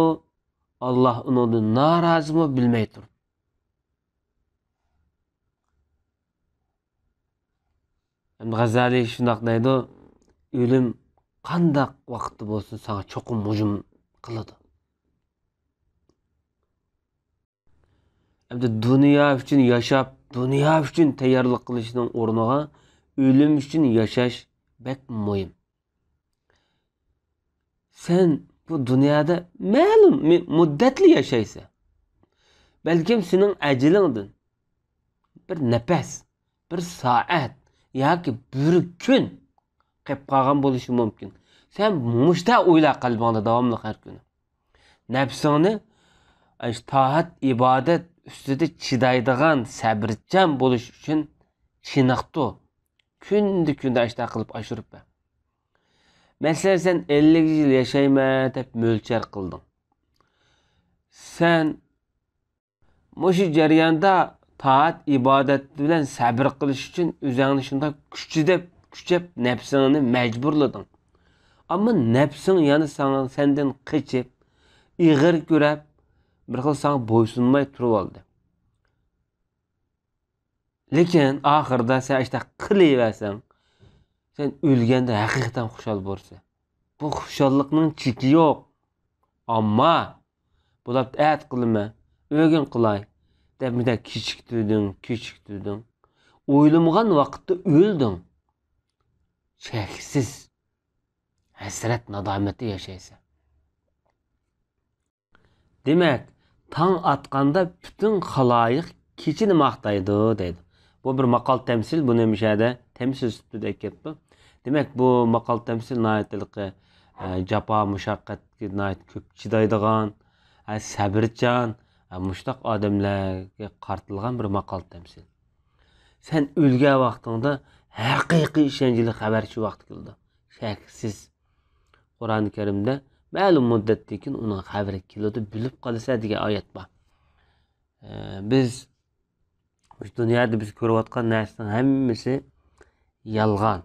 ئاللاھ ئۇنىڭدىن نارازىمۇ بىلمەي تۇرۇپ. ئىمام غازالىي شۇنداق دەيدۇ: ئۆلۈم قانداق ۋاقىتتا بولسۇن ساڭا چوقۇم ھۇجۇم قىلىدۇ. ئەمدى دۇنيا ئۈچۈن ياشاپ، دۇنيا ئۈچۈن تەييارلىق قىلىشنىڭ ئورنىغا ئۆلۈم ئۈچۈن ياشاش بەك مۇھىم. سەن بۇ دۇنيادا مەلۇم مۇ-، مۇددەتلا ياشايسەن. بەلكىم سېنىڭ ئەجىلىڭدىن بىر نەپەس، بىر سائەت ياكى بىر كۈن قېلىپ قالغان بولۇشى مۇمكىن. سەن مۇشۇنداق ئويلا قەلبىڭدە داۋاملىق ھەر كۈنى. نەپسىڭنى ئاشۇ تائەت، ئىبادەت ئۈستىدە چىدايدىغان، سەبرچان بولۇش ئۈچۈن چېنىقتۇر. كۈندە، كۈندە ئاشۇنداق قىلىپ ئاشۇرۇپ بەر. مەسىلەن، سەن ئەللىك يىل ياشايمەن دەپ مۆلچەر قىلدىڭ. سەن مۇشۇ جەرياندا تائەت، ئىبادەت بىلەن سەبرى قىلىش ئۈچۈن ئۆزۈڭنى شۇنداق كۈچىدەپ، كۈچەپ، نەپسىڭنى مەجبۇرلىدىڭ. ئەمما نەپسىڭ يەنە ساڭا، سەندىن قېچىپ، ئېغىر كۆرۈپ، بىر خىل ساڭا بويسۇنماي تۇرۇۋالدى. لېكىن ئاخىرىدا سەن ئاشۇنداق قىلىۋەرسەڭ، سەن ئۆلگەندە ھەقىقەتەن خۇشال بولىسەن. بۇ خۇشاللىقنىڭ چېكى يوق. ئەمما بولۇپتۇ، ئەتە قىلىمەن، ئۆگۈن قىلاي دەپ مۇنداق كېچىكتۈردۈڭ، كېچىكتۈردۈڭ. ئويلىمىغان ۋاقىتتا ئۆلدۈڭ. چەكسىز ھەسرەت، نادامەتتە ياشايسەن. دېمەك، تاڭ ئاتقاندا پۈتۈن خالايىق كېچىنى ماختايدۇ، دەيدۇ. بۇ بىر ماقال تەمسىل، بۇنى مۇشۇ يەردە تەمسىل سۈپىتىدە ئەكەپتۇ. دېمەك، بۇ ماقال تەمسىل ناھايىتى ھېلىقى، ئە، جاپا، مۇشەققەتكە ناھايىتى كۆپ چىدايدىغان، ئە، سەبرچان، ئە، مۇشۇنداق ئادەملەرگە قارىتىلغان بىر ماقال تەمسىل. سەن ئۆلگەن ۋاقتىڭدا ھەقىقىي ئىشەنچلىك خەۋەر شۇ ۋاقىتتا كېلىدۇ. شەكسىز. قۇرئان كەرىمدە مەلۇم مۇددەتتىن كېيىن ئۇنىڭ خەۋىرى كېلىدۇ، بىلىپ قالىسەن دېگەن ئايەت بار. ئە، بىز مۇشۇ دۇنيادا بىز كۆرۈۋاتقان نەرسىنىڭ ھەممىسى يالغان.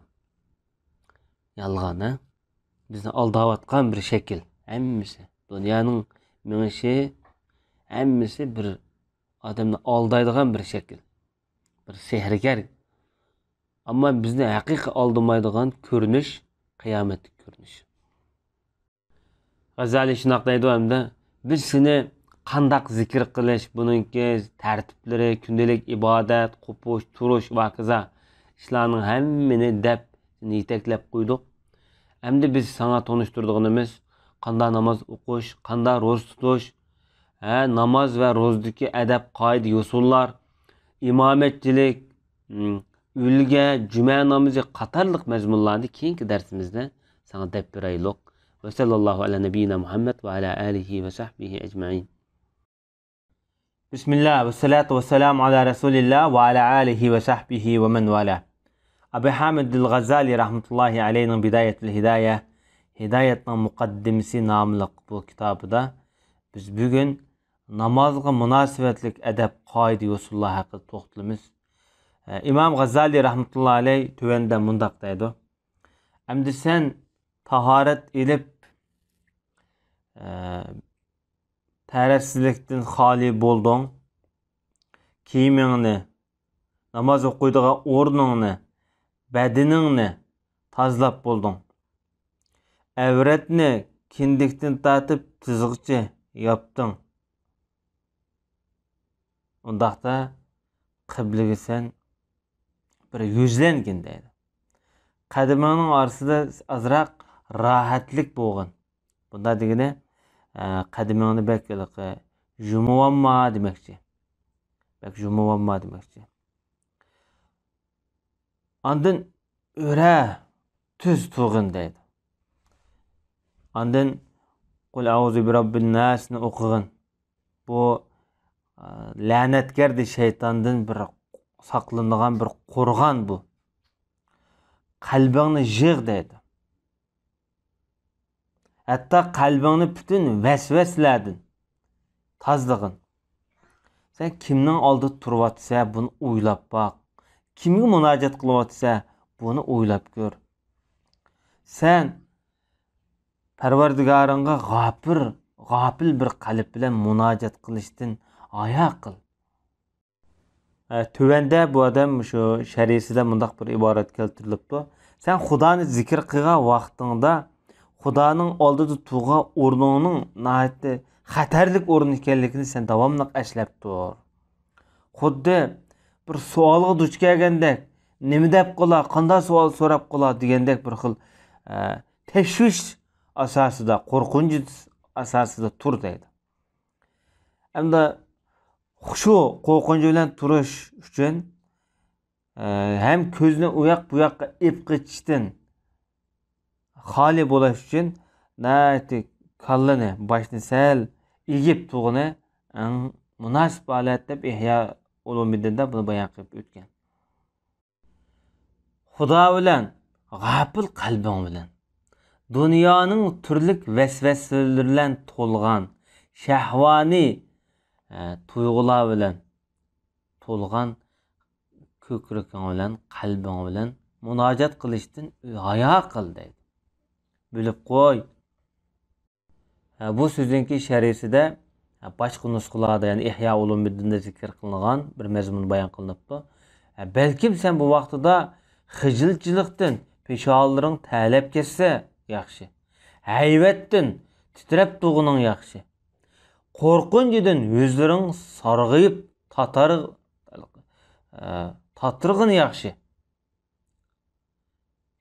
يالغان، ھە؟ بىزنى ئالداۋاتقان بىر شەكىل. ھەممىسى. دۇنيانىڭ مېڭىشى، ھەممىسى بىر ئادەمنى ئالدايدىغان بىر شەكىل. بىر سېھىرگەر. ئەمما بىزنى ھەقىقىي ئالدىمايدىغان كۆرۈنۈش، قىيامەتتىكى كۆرۈنۈش. غەززالى شۇنداق دەيدۇ ھەمدە، بىز سېنى قانداق زىكىر قىلىش، بۇنىڭكى تەرتىپلىرى، كۈندىلىك ئىبادەت، قوپۇش، تۇرۇش ۋە ھاكازا ئىشلارنىڭ ھەممىنى دەپ سېنى يېتەكلەپ قويدۇق. ئەمدى بىز ساڭا تونۇشتۇرىدىغىنىمىز، قانداق ناماز ئوقۇش، قانداق روزا تۇتۇش، ھە، ناماز ۋە روزىدىكى ئەدەپ، قائىدە، يوسۇنلار، ئىمامەتچىلىك، ئۈلگە، جۈمە نامىزى قاتارلىق مەزمۇنلارنى كېيىنكى دەرسىمىزدە ساڭا دەپ بېرەيلۇق. ۋە سەللاللاھۇ ئەلا نەبىييىنا مۇھەممەد ۋە ئەلا ئالىھى ۋە سەھبىھى ئەجمەئىن. بىسمىللا ۋە سالاتۇ ۋە سالامۇ ئالا رەسۇلىللا ۋە ئالا ئالىھى ۋە سەھبىھى ۋە مەن ۋالا. ئەبۇ ھامىد ئەل غەززالى رەھمەتۇللاھى ئەلەيھىنىڭ بىدايەتۇل ھىدايە، ھىدايەتنىڭ مۇقەددىمىسى ناملىق بۇ كىتابىدا بىز بۈگۈن نامازغا مۇناسىۋەتلىك ئەدەپ، قائىدە، يوسۇنلار ھەققىدە توختىلىمىز. ئە، ئىمام غەززالى رەھمەتۇللا ئەلەي تۆۋەندە مۇنداق دەيدۇ: ئەمدى سەن تاھارەت ئېلىپ، ئە، تەرەتسىزلىكتىن خالىي بولدۇڭ. كىيىمىڭنى، ناماز ئوقۇيدىغان ئورنۇڭنى، بەدىنىڭنى تازىلاپ بولدۇڭ. ئەۋرەتنى كىندىكتىن تارتىپ تىزغىچە ياپتىڭ. ئۇنداقتا قىبلىگە سەن بىر يۈزلەنگىن دەيدۇ. قەدىمىڭنىڭ ئارىسىدا ئازراق راھەتلىك بولغىن. بۇنداق دېگىنى، ئە، قەدىمىڭنى بەك ھېلىقى يۇمۇۋالما دېمەكچى. بەك يۇمۇۋالما دېمەكچى. ئاندىن ئۆرە تۈز تۇرغىن دەيدۇ. ئاندىن قۇل ئەئۇزۇ بىرەببىن ناسنى ئوقۇغىن. بۇ، ئە، لەنەتگەردە شەيتاندىن بىر ساقلىنىدىغان بىر قورغان بۇ. قەلبىڭنى يىغ دەيدۇ. ھەتتا قەلبىڭنى پۈتۈن ۋەسۋەسىلەردىن تازىلىغىن. سەن كىمنىڭ ئالدىدا تۇرۇۋاتىسەن، بۇنى ئويلاپ باق. كىمگە مۇناجات قىلىۋاتىسەن، بۇنى ئويلاپ كۆر. سەن پەرۋەردىگارىڭغا غاپىر، غاپىل بىر قەلب بىلەن مۇناجات قىلىشتىن ھايا قىل. ئە، تۆۋەندە بۇ ئادەم شۇ شەرھىسىدە مۇنداق بىر ئىبارەت كەلتۈرۈلۈپتۇ: سەن خۇدانى زىكىر قىلغان ۋاقتىڭدا خۇدانىڭ ئالدىدا تۇرغان ئورنۇڭنىڭ ناھايىتى خەتەرلىك ئورۇن ئىكەنلىكىنى سەن داۋاملىق ئەسلەپ تۇر. خۇددى بىر سوئالغا دۇچ كەلگەندەك، نېمە دەپ قالا، قانداق سوئال سوراپ قالا دېگەندەك بىر خىل، ئە، تەشۋىش ئاساسىدا، قورقۇنچ ئاساسىدا تۇر دەيدۇ. ئەمدى خۇشۇ، قورقۇنچ بىلەن تۇرۇش ئۈچۈن ئە، ھەم كۆزنى ئۇ ياق بۇ ياققا ئېلىپ قېچىشتىن خالىي بولاش ئۈچۈن ناھايىتى كاللىنى، باشنى سەل ئېگىپ تۇرغىنى ئەڭ مۇناسىپ ھالەت دەپ ئىھيا ئۇلۇمىددىندا بۇنى بايان قىلىپ ئۆتكەن. خۇدا بىلەن، غاپىل قەلبىڭ بىلەن، دۇنيانىڭ تۈرلۈك ۋەسۋەسىلىرى بىلەن تولغان، شەھۋانىي، ئە، تۇيغۇلار بىلەن تولغان كۆكرىكىڭ بىلەن، قەلبىڭ بىلەن مۇناجات قىلىشتىن ھايا قىل دەيدۇ. بىلىپ قوي. ھە، بۇ سۆزنىڭكى شەرھىسىدە، ھە، باشقا نۇسخىلاردا، يەنى ئىھيا ئۇلۇمىددىندا زىكىر قىلىنغان بىر مەزمۇن بايان قىلىنىپتۇ. ھە، بەلكىم سەن بۇ ۋاقتىدا خىجىلچىلىقتىن پېشانىلىرىڭ تەرلەپ كەتسە ياخشى. ھەيۋەتتىن تىترەپ تۇرغىنىڭ ياخشى. قورقۇنچىدىن يۈزلىرىڭ سارغىيىپ تاتار-، ھە، تاتىرىغىنى ياخشى.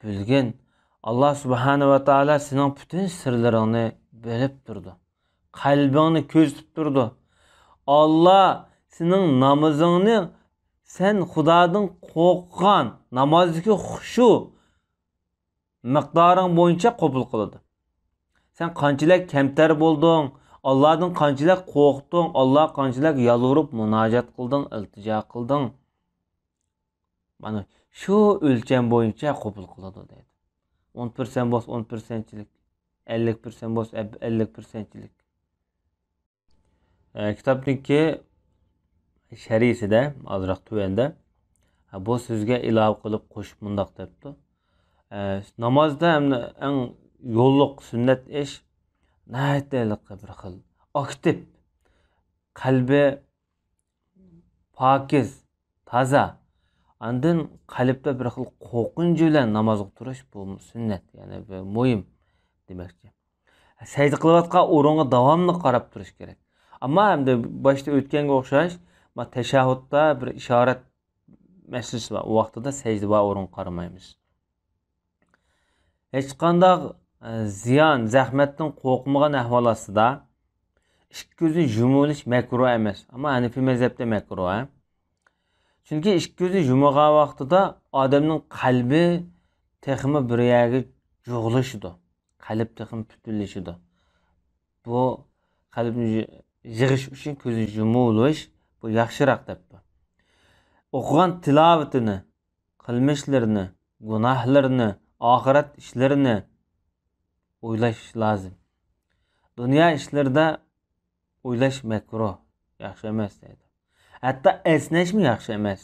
بىلگىن، ئاللا سۇبھانە ۋە تائالا سېنىڭ پۈتۈن سىرلىرىڭنى بىلىپ تۇرىدۇ. قەلبىڭنى كۆزىتىپ تۇرىدۇ. ئاللا سېنىڭ نامىزىڭنى سەن خۇدادىن قورققان، نامازدىكى خۇشۇ مىقدارىڭ بويىچە قوبۇل قىلىدۇ. سەن قانچىلىك كەمتەر بولدۇڭ، ئاللادىن قانچىلىك قورقتۇڭ، ئاللاغا قانچىلىك يالۋۇرۇپ مۇناجات قىلدىڭ، ئىلتىجا قىلدىڭ. مانا شۇ ئۆلچەم بويىچە قوبۇل قىلىدۇ دەيدۇ. ئون پىرسەنت بولسا ئون پىرسەنتچىلىك، ئەللىك پىرسەنت بولسا ئەللىك پىرسەنتچىلىك. ئە، كىتابنىڭكى شەرھىسىدە ئازراق تۆۋەندە، ھە، بۇ سۆزگە ئىلاۋە قىلىپ قوشۇپ مۇنداق دەپتۇ. ئە، نامازدا ئەمدى ئەڭ يوللۇق سۈننەت ئىش ناھايىتى ھېلىقى بىر خىل ئاكتىپ، قەلبى پاكىز، تازا. ئاندىن قەلبتە بىر خىل قورقۇنچ بىلەن نامازغا تۇرۇش، بۇ سۈننەت، يەنى بۇ مۇھىم دېمەكچى. سەجدە قىلىۋاتقان ئورۇنغا داۋاملىق قاراپ تۇرۇش كېرەك. ئەمما ئەمدى باشتا ئۆتكەنگە ئوخشاش، ما تەشەھھۇدتا بىر ئىشارەت مەسىلىسى بار. ئۇ ۋاقتىدا سەجدە بار ئورۇنغا قارىمايمىز. ھېچقانداق، ئە، زىيان، زەخمەتتىن قورقمىغان ئەھۋال ئاستىدا ئىككى كۆزنى يۇمۇۋېلىش مەكرۇھ ئەمەس. ئەمما ھەنىفىي مەزھەپتە مەكرۇھ، ھە. چۈنكى ئىككى كۆزنى يۇمغان ۋاقتىدا ئادەمنىڭ قەلبى تېخىمۇ بىر يەرگە جۇغلىشىدۇ. قەلب تېخىمۇ پۈتۈنلىشىدۇ. بۇ قەلبنى يىغ-، يىغىش ئۈچۈن كۆزنى يۇمۇۋېلىش، بۇ ياخشىراق دەپتۇ. ئوقۇغان تىلاۋىتىنى، قىلمىشلىرىنى، گۇناھلىرىنى، ئاخىرەت ئىشلىرىنى ئويلاش لازىم. دۇنيا ئىشلىرىدا ئويلاش مەكرۇھ، ياخشى ئەمەس دەيدۇ. ھەتتا ئەسنەشمۇ ياخشى ئەمەس.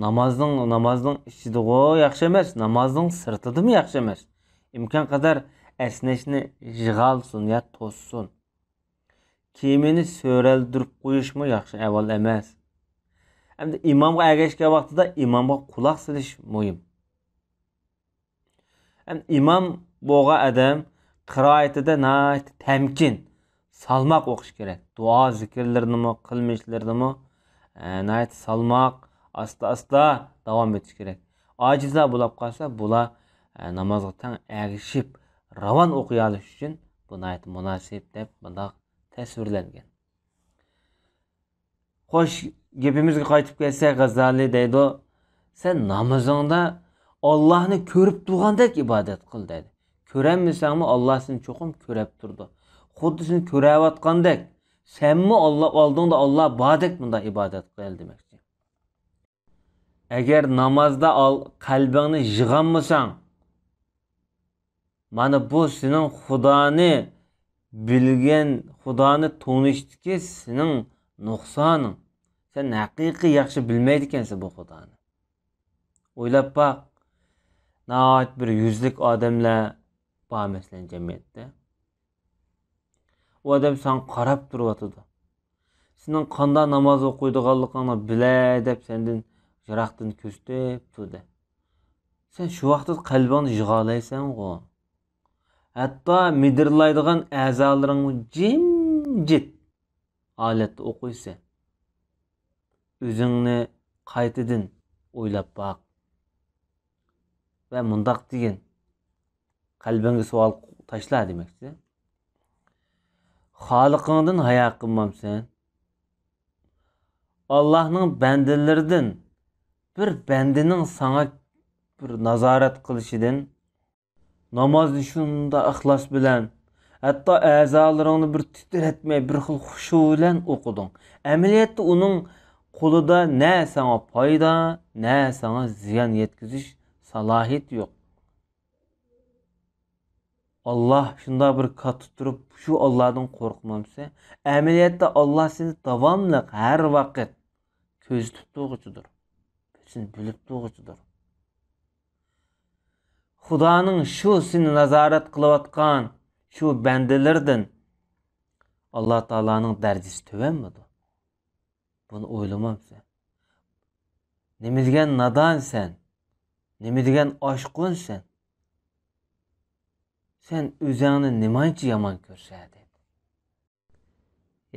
نامازنىڭ، نامازنىڭ ئىچىدىغۇ ياخشى ئەمەس، نامازنىڭ سىرتىدىمۇ ياخشى ئەمەس. ئىمكان قەدەر ئەسنەشنى يىغالسۇن يا توسسۇن. كىيىمىنى سۆرەلدۈرۈپ قويۇشمۇ ياخشى ئەھۋال ئەمەس. ئەمدى ئىمامغا ئەگەشكەن ۋاقتىدا ئىمامغا قۇلاق سېلىش مۇھىم. ئەمدى ئىمام بولغان ئادەم قىرائىتىدە ناھايىتى تەمكىن، سالماق ئوقۇش كېرەك. دۇئا، زىكىرلىرىنىمۇ، قىلمىشلىرىنىمۇ، ئە، ناھايىتى سالماق، ئاستا-ئاستا داۋام ئېتىش كېرەك. ئاجىزلار بولاپ قالسا، بۇلار، ئە، نامازغا تەڭ ئەگىشىپ، راۋان ئوقۇيالىش ئۈچۈن بۇ ناھايىتى مۇناسىپ دەپ مۇنداق تەسۋىرلەنگەن. خوش، گېپىمىزگە قايتىپ كەلسەك، غازالى دەيدۇ، سەن نامىزىڭدا ئاللاھنى كۆرۈپ تۇرغاندەك ئىبادەت قىل دەيدۇ. كۆرەلمىسەڭمۇ ئاللا سېنى چوقۇم كۆرەپ تۇرىدۇ. خۇددى سېنى كۆرەۋاتقاندەك، سەنمۇ ئاللا، ئالدىڭدا ئاللا باردەك مۇنداق ئىبادەت قىل دېمەكچى. ئەگەر نامازدا ئال-، قەلبىڭنى يىغالمىساڭ، مانا بۇ سېنىڭ خۇدانى بىلگەن، خۇدانى تونۇشتىكى سېنىڭ نۇقسانىڭ. سەن ھەقىقىي ياخشى بىلمەيدىكەنسەن بۇ خۇدانى. ئويلاپ باق، ناھايىتى بىر يۈزلۈك ئادەملەر بار، مەسىلەن، جەمئىيەتتە. ئۇ ئادەم ساڭا قاراپ تۇرۇۋاتىدۇ. سېنىڭ قانداق ناماز ئوقۇيدىغانلىقىڭنى بىلەي دەپ سەندىن يىراقتىن كۆزىتىپ تۇردى. سەن شۇ ۋاقىتتا قەلبىڭنى يىغالايسەنغۇ. ھەتتا مىدىرلايدىغان ئەزالىرىڭمۇ جىمجىت ھالەتتە ئوقۇيسەن. ئۆزۈڭنى قايتىدىن ئويلاپ باق. ۋە مۇنداق دېگىن، قەلبىڭگە سوئال تاشلا دېمەكچى. خالىقىڭدىن ھايا قىلمامسەن؟ ئاللاھنىڭ بەندىلىرىدىن بىر بەندىنىڭ ساڭا بىر نازارەت قىلىشىدىن، نامازنى شۇنداق ئىخلاس بىلەن، ھەتتا ئەزالىرىڭنى بىر تىترەتمەي، بىر خىل خۇشۇ بىلەن ئوقۇدۇڭ. ئەمەلىيەتتە ئۇنىڭ قولىدا نە ساڭا پايدا، نە ساڭا زىيان يەتكۈزۈش سالاھىيىتى يوق. ئاللا شۇنداق بىر كاتتا تۇرۇپ، شۇ ئاللادىن قورقمامسەن؟ ئەمەلىيەتتە ئاللا سېنى داۋاملىق، ھەر ۋاقىت كۆزىتىپ تۇرغۇچىدۇر. سېنى بىلىپ تۇرغۇچىدۇر. خۇدانىڭ شۇ سېنى نازارەت قىلىۋاتقان شۇ بەندىلىرىدىن ئاللا تائالانىڭ دەرىجىسى تۆۋەنمىدۇ؟ بۇنى ئويلىمامسەن؟ نېمە دېگەن نادانسەن؟ نېمە دېگەن ئاشقۇنسەن؟ سەن ئۆزۈڭنى نېمانچە يامان كۆرسەن؟ دېدى.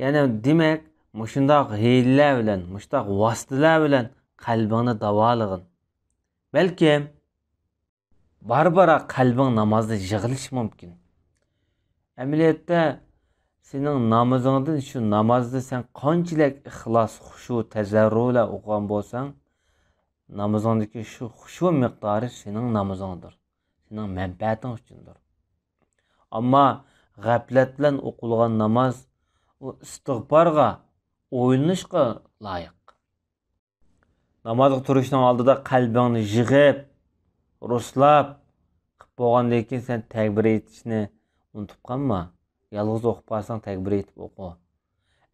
يەنى دېمەك، مۇشۇنداق ھىيلىلەر بىلەن، مۇشۇنداق ۋاسىتىلەر بىلەن قەلبىڭنى داۋالىغىن. بەلكىم بارا-بارا قەلبىڭ نامازدا يىغىلىشى مۇمكىن. ئەمەلىيەتتە سېنىڭ نامىزىڭدىن، شۇ نامازدا سەن قانچىلىك ئىخلاس، خۇشۇ، تەزەررۇ بىلەن ئوقۇغان بولساڭ، نامىزىڭدىكى شۇ خۇشۇ مىقدارى سېنىڭ نامىزىڭدۇر، سېنىڭ مەنپەئەتىڭ ئۈچۈندۇر. ئەمما غەپلەت بىلەن ئوقۇلغان ناماز، ئۇ ئىستىغپارغا، ئويلىنىشقا لايىق. نامازغا تۇرۇشنىڭ ئالدىدا قەلبىڭنى يىغىپ، رۇسلاپ، قىپ بولغاندىن كېيىن سەن تەكبىر ئېيتىشنى ئۇنتۇپ قالما. يالغۇز ئوقۇپ قالساڭ، تەكبىر ئېيتىپ ئوقۇ.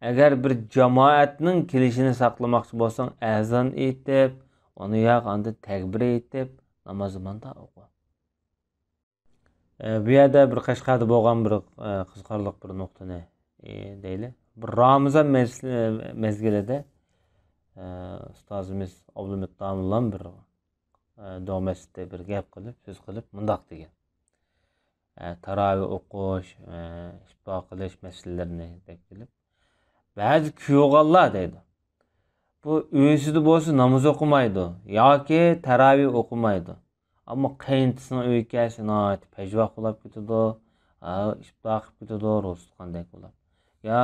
ئەگەر بىر جامائەتنىڭ كېلىشىنى ساقلىماقچى بولساڭ، ئەزان ئېيتىپ، ئۇنى ياق، ئاندىن تەكبىر ئېيتىپ، نامازنى مۇنداق ئوقۇ. ئە، بۇ يەردە بىر قەشقەردە بولغان بىر، ئە، قىزىقارلىق بىر نۇقتىنى، ئە، دەيلى. بىر رامىزان مەز-، ئە، مەزگىلىدە، ئە، ئۇستازىمىز ئابلىمىت داموللام بىر، ئە، دۇئا مەسچىتتە بىر گەپ قىلىپ، سۆز قىلىپ مۇنداق دېگەن. ئە، تاراۋىھ ئوقۇش، ئە، ئىپتار قىلىش مەسىلىلىرىنى دەپ كېلىپ، بەزى كۈيوغانلار دەيدۇ، بۇ ئۆيسىدە بولسا ناماز ئوقۇمايدۇ ياكى تەراۋىھ ئوقۇمايدۇ. ئەمما قېيىنتىسىنىڭ ئۆيىگە كەلسە ناھايىتى پەجۋا بولاپ كېتىدۇ، ھە، ئىپتار قىلىپ كېتىدۇ، روزا تۇتقاندەك بولۇپ. يا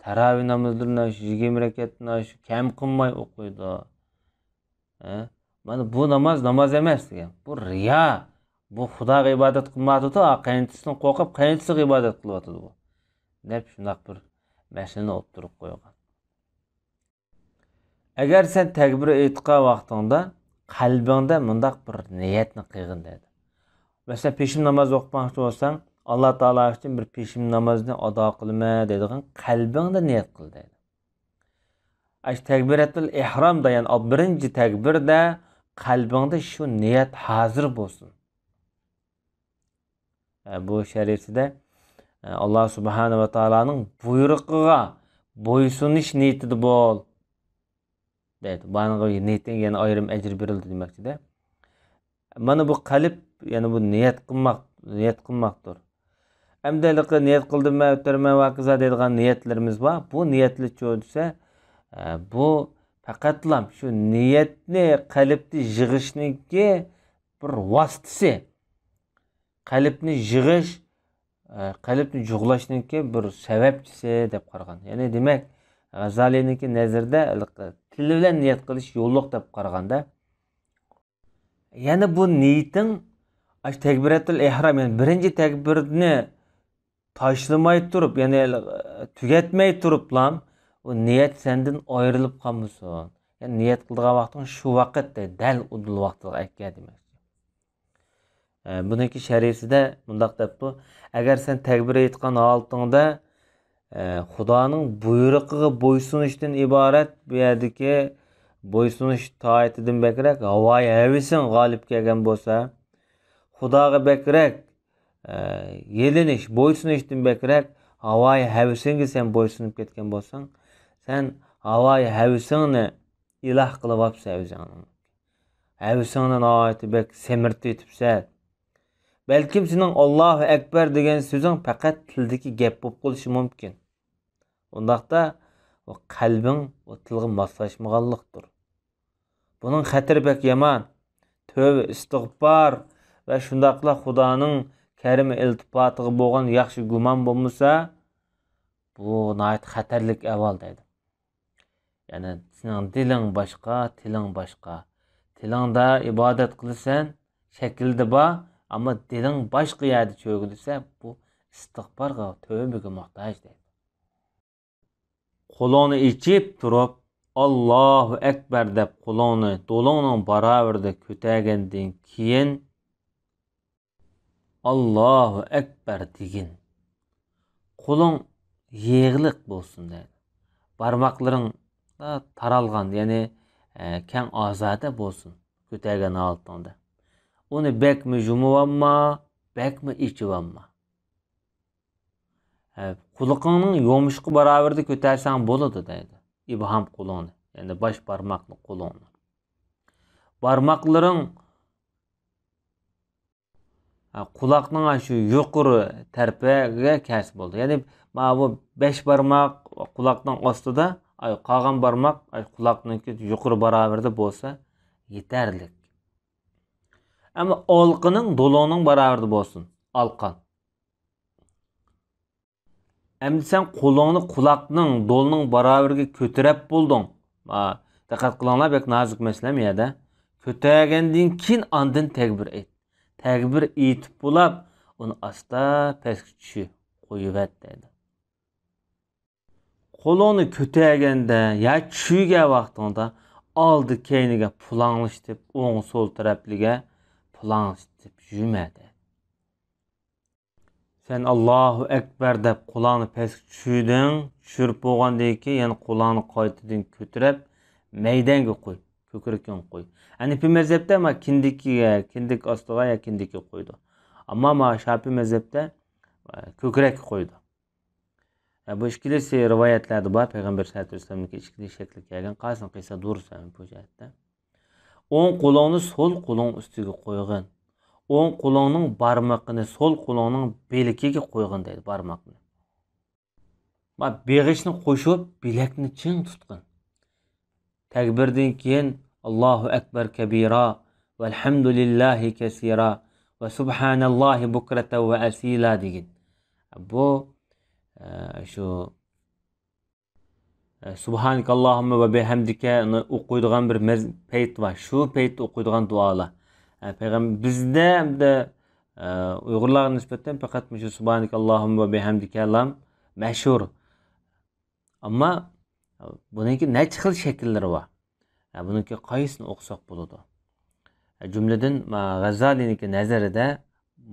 تەراۋىھ نامازلىرىنى شۇ يىگىرمە رەكەتنى شۇ كەم قىلماي ئوقۇيدۇ. ھە؟ مانا بۇ ناماز ناماز ئەمەس دېگەن. بۇ رىيا. بۇ خۇداغا ئىبادەت قىلمايۋاتىدۇ، قېيىنتىسىدىن قورقۇپ، قېيىنتىسىغا ئىبادەت قىلىۋاتىدۇ بۇ. دەپ شۇنداق بىر مەسىلىنى ئوتتۇرىغا قويغان. ئەگەر سەن تەكبىر ئېيتقان ۋاقتىڭدا قەلبىڭدە مۇنداق بىر نىيەتنى قىلغىن دەيدۇ. مەسىلەن، پېشىن ناماز ئوقۇماقچى بولساڭ، ئاللا تائالا ئۈچۈن بىر پېشىن نامازنى ئادا قىلىمەن دەيدىغان قەلبىڭدە نىيەت قىل دەيدۇ. ئاشۇ تەكبىرەتۇل ئېھرامدا، يەنى بىرىنچى تەكبىردە قەلبىڭدە شۇ نىيەت ھازىر بولسۇن. ئە، بۇ شەرىئىتىدە، ئە، ئاللا سۇبھانە ۋە تائالانىڭ بۇيرۇقىغا بويسۇنۇش نىيىتىدە بول دەيدۇ. بۇنىڭغا نىيىتىڭگە يەنە ئايرىم ئەجىر بېرىلىدۇ دېمەكچىدە. مانا بۇ قەلب، يەنى بۇ نىيەت قىلماق، نىيەت قىلماقتۇر. ئەمدى ھېلىقى نىيەت قىلدىم مەن ئۆتەرمەن ۋە ھاكازا دەيدىغان نىيەتلىرىمىز بار. بۇ نىيەتلەر چۇ دېسە، ئە، بۇ پەقەتلا شۇ نىيەتنى قەلبتە يىغىشنىڭكى بىر ۋاسىتىسى. قەلبنى يىغىش، ئە، قەلبنى جۇغلاشنىڭكى بىر سەۋەبچىسى دەپ قارىغان. يەنى دېمەك، غەزالىينىڭكى نەزىرىدە ھېلىقى تىل بىلەن نىيەت قىلىش يوللۇق دەپ قارىغاندا، يەنە بۇ نىيىتىڭ ئاشۇ تەكبىرەتۇل ئېھرام، يەنى بىرىنچى تەكبىرنى تاشلىماي تۇرۇپ، يەنى، ئە، تۈگەتمەي تۇرۇپلا ئۇ نىيەت سەندىن ئايرىلىپ قالمىسۇن. يەنى نىيەت قىلىدىغان ۋاقتىڭ شۇ ۋاقىت دەيدۇ، دەل ئۇدۇل ۋاقتىغا ئەكە دېمەكچى. ئە، بۇنىڭكى شەرھىسىدە مۇنداق دەپتۇ، ئەگەر سەن تەكبىر ئېيتقان ھالىتىڭدە، ئە، خۇدانىڭ بۇيرۇقىغا بويسۇنۇشتىن ئىبارەت بۇ يەردىكى بويسۇنۇش تائىتىدىن بەكرەك ھاۋايى ھەۋىسىڭ غالىب كەلگەن بولسا، خۇداغا بەكرەك، ئە، يېلىنىش، بويسۇنۇشتىن بەكرەك ھاۋايى ھەۋىسىڭگە سەن بويسۇنۇپ كەتكەن بولساڭ، سەن ھاۋايى ھەۋىسىڭنى ئىلاھ قىلىۋاپسەن ئۆزۈڭنىڭ. ھەۋىسىڭنى ناھايىتى بەك سەمرىتىۋېتىپسەن. بەلكىم سېنىڭ «ئاللاھۇ ئەكبەر» دېگەن سۆزۈڭ پەقەت تىلدىكى گەپ بولۇپ قېلىشى مۇمكىن. ئۇنداقتا ئۇ قەلبىڭ ئۇ تىلغا ماسلاشمىغانلىقتۇر. بۇنىڭ خەتىرى بەك يامان. تۆۋە، ئىستىغپار ۋە شۇنداقلا خۇدانىڭ كەرىم ئىلتىپاتىغا بولغان ياخشى گۇمان بولمىسا، بۇ ناھايىتى خەتەرلىك ئەھۋال دەيدۇ. يەنى سېنىڭ دىلىڭ باشقا، تىلىڭ باشقا. تىلىڭدا ئىبادەت قىلىسەن، شەكىلدە بار، ئەمما دىلىڭ باشقا يەردە چۆگىلىسە، بۇ ئىستىغپارغا، تۆۋبىگە موھتاج دەيدۇ. قولۇڭنى ئېچىپ تۇرۇپ، «ئاللاھۇ ئەكبەر» دەپ قولۇڭنى دولۇڭنىڭ باراۋىرىدە كۆتەرگەندىن كېيىن، «ئاللاھۇ ئەكبەر» دېگىن. قولۇڭ يېغلىق بولسۇن دەيدۇ. بارماقلىرىڭ تارالغان، يەنى، ئە، كەڭ ئازادە بولسۇن كۆتەرگەن ھالىتىڭدە. ئۇنى بەكمۇ يۇمۇۋالما، بەكمۇ ئېچىۋالما. ھە، قۇلىقىڭنىڭ يومۇشقا باراۋىرىدە كۆتەرسەڭ بولىدۇ دەيدۇ. ئىبھام قولۇڭنى، يەنى باش بارماقلىق قولۇڭنى. بارماقلىرىڭ، ھە، قۇلاقنىڭ شۇ يۇقىرى تەرىپىگە كەلسە بولىدۇ. يەنى مانا بۇ بەش بارماق قۇلاقنىڭ ئاستىدا، ئاي، قالغان بارماق، ئاي، قۇلاقنىڭكى يۇقىرى باراۋىرىدە بولسا يېتەرلىك. ئەمما ئالقىنىڭ دولۇڭنىڭ باراۋىرىدە بولسۇن، ئالقان. ئەمدى سەن قولۇڭنى قۇلاقنىڭ، دولنىڭ باراۋىرىگە كۆتۈرەپ بولدۇڭ. ھا، دىققەت قىلىڭلار، بەك نازۇك مەسىلە بۇ يەردە. كۆتەرگەندىن كېيىن ئاندىن تەكبىر ئېيت. تەكبىر ئېيتىپ بولاپ، ئۇنى ئاستا پەسكە چۈشۈر، قويۇۋەت دەيدۇ. قولۇڭنى كۆتەرگەندە يا چۈشۈرگەن ۋاقتىڭدا ئالدى كەينىگە پۇلاڭلىشىپ، ئوڭ سول تەرەپلىگە پۇلاڭلىشىپ يۈرمە دەيدۇ. سەن «ئاللاھۇ ئەكبەر» دەپ قولۇڭنى پەسكە چۈشۈردۈڭ، چۈشۈرۈپ بولغاندىن كېيىن يەنە قولۇڭنى قايتىدىن كۆتۈرۈپ، مەيدەڭگە قوي، كۆكرىكىڭگە قوي. ھەنىفىي مەزھەپتە ما كىندىكىگە، كىندىك ئاستىغا يا كىندىككە قويىدۇ. ئەمما ما شاپىي مەزھەپتە، ئە، كۆكرەككە قويىدۇ. ئە، بۇ ئىككىلىسى رىۋايەتلەردە بار، پەيغەمبەر سەللەللاھۇ ئەلەيھى ۋەسەللەمنىڭكى ئىككىلىسى شەكلى كەلگەن، قايسىنى قىلسا دۇرۇس، بۇ جەھەتتە. ئوڭ قولۇڭنى سول قولۇڭ ئۈستىگە قويغىن. ئوڭ قولۇڭنىڭ بارمىقىنى سول قولۇڭنىڭ بىلىكىگە قويغىن دەيدۇ، بارماقنى. ما بېغىشنى قوشۇپ، بىلەكنى چىڭ تۇتقىن. تەكبىردىن كېيىن، «ئاللاھۇ ئەكبەر كەبىرا، ۋەلھەمدۇلىللاھى كەسىرا، ۋە سۇبھانەللاھى بۇكرەتەن ۋە ئەسىلا» دېگىن. بۇ، ئە، شۇ، ئە، «سۇبھانىكاللاھۇممە ۋە بىھەمدىكە»نى ئوقۇيدىغان بىر مەز-، پەيت بار. شۇ پەيتتە ئوقۇيدىغان دۇئالار. ئە، پەيغەم-، بىزدە ئەمدى، ئە، ئۇيغۇرلارغا نىسبەتەن پەقەت مۇشۇ «سۇبھانىكاللاھۇممە ۋە بىھەمدىكە» لام مەشھۇر. ئەمما بۇنىڭكى نەچچە خىل شەكىللىرى بار. ھە، بۇنىڭكى قايسىنى ئوقۇساق بولىدۇ؟ ھە، جۈملىدىن، ما، غەززالىنىڭكى نەزىرىدە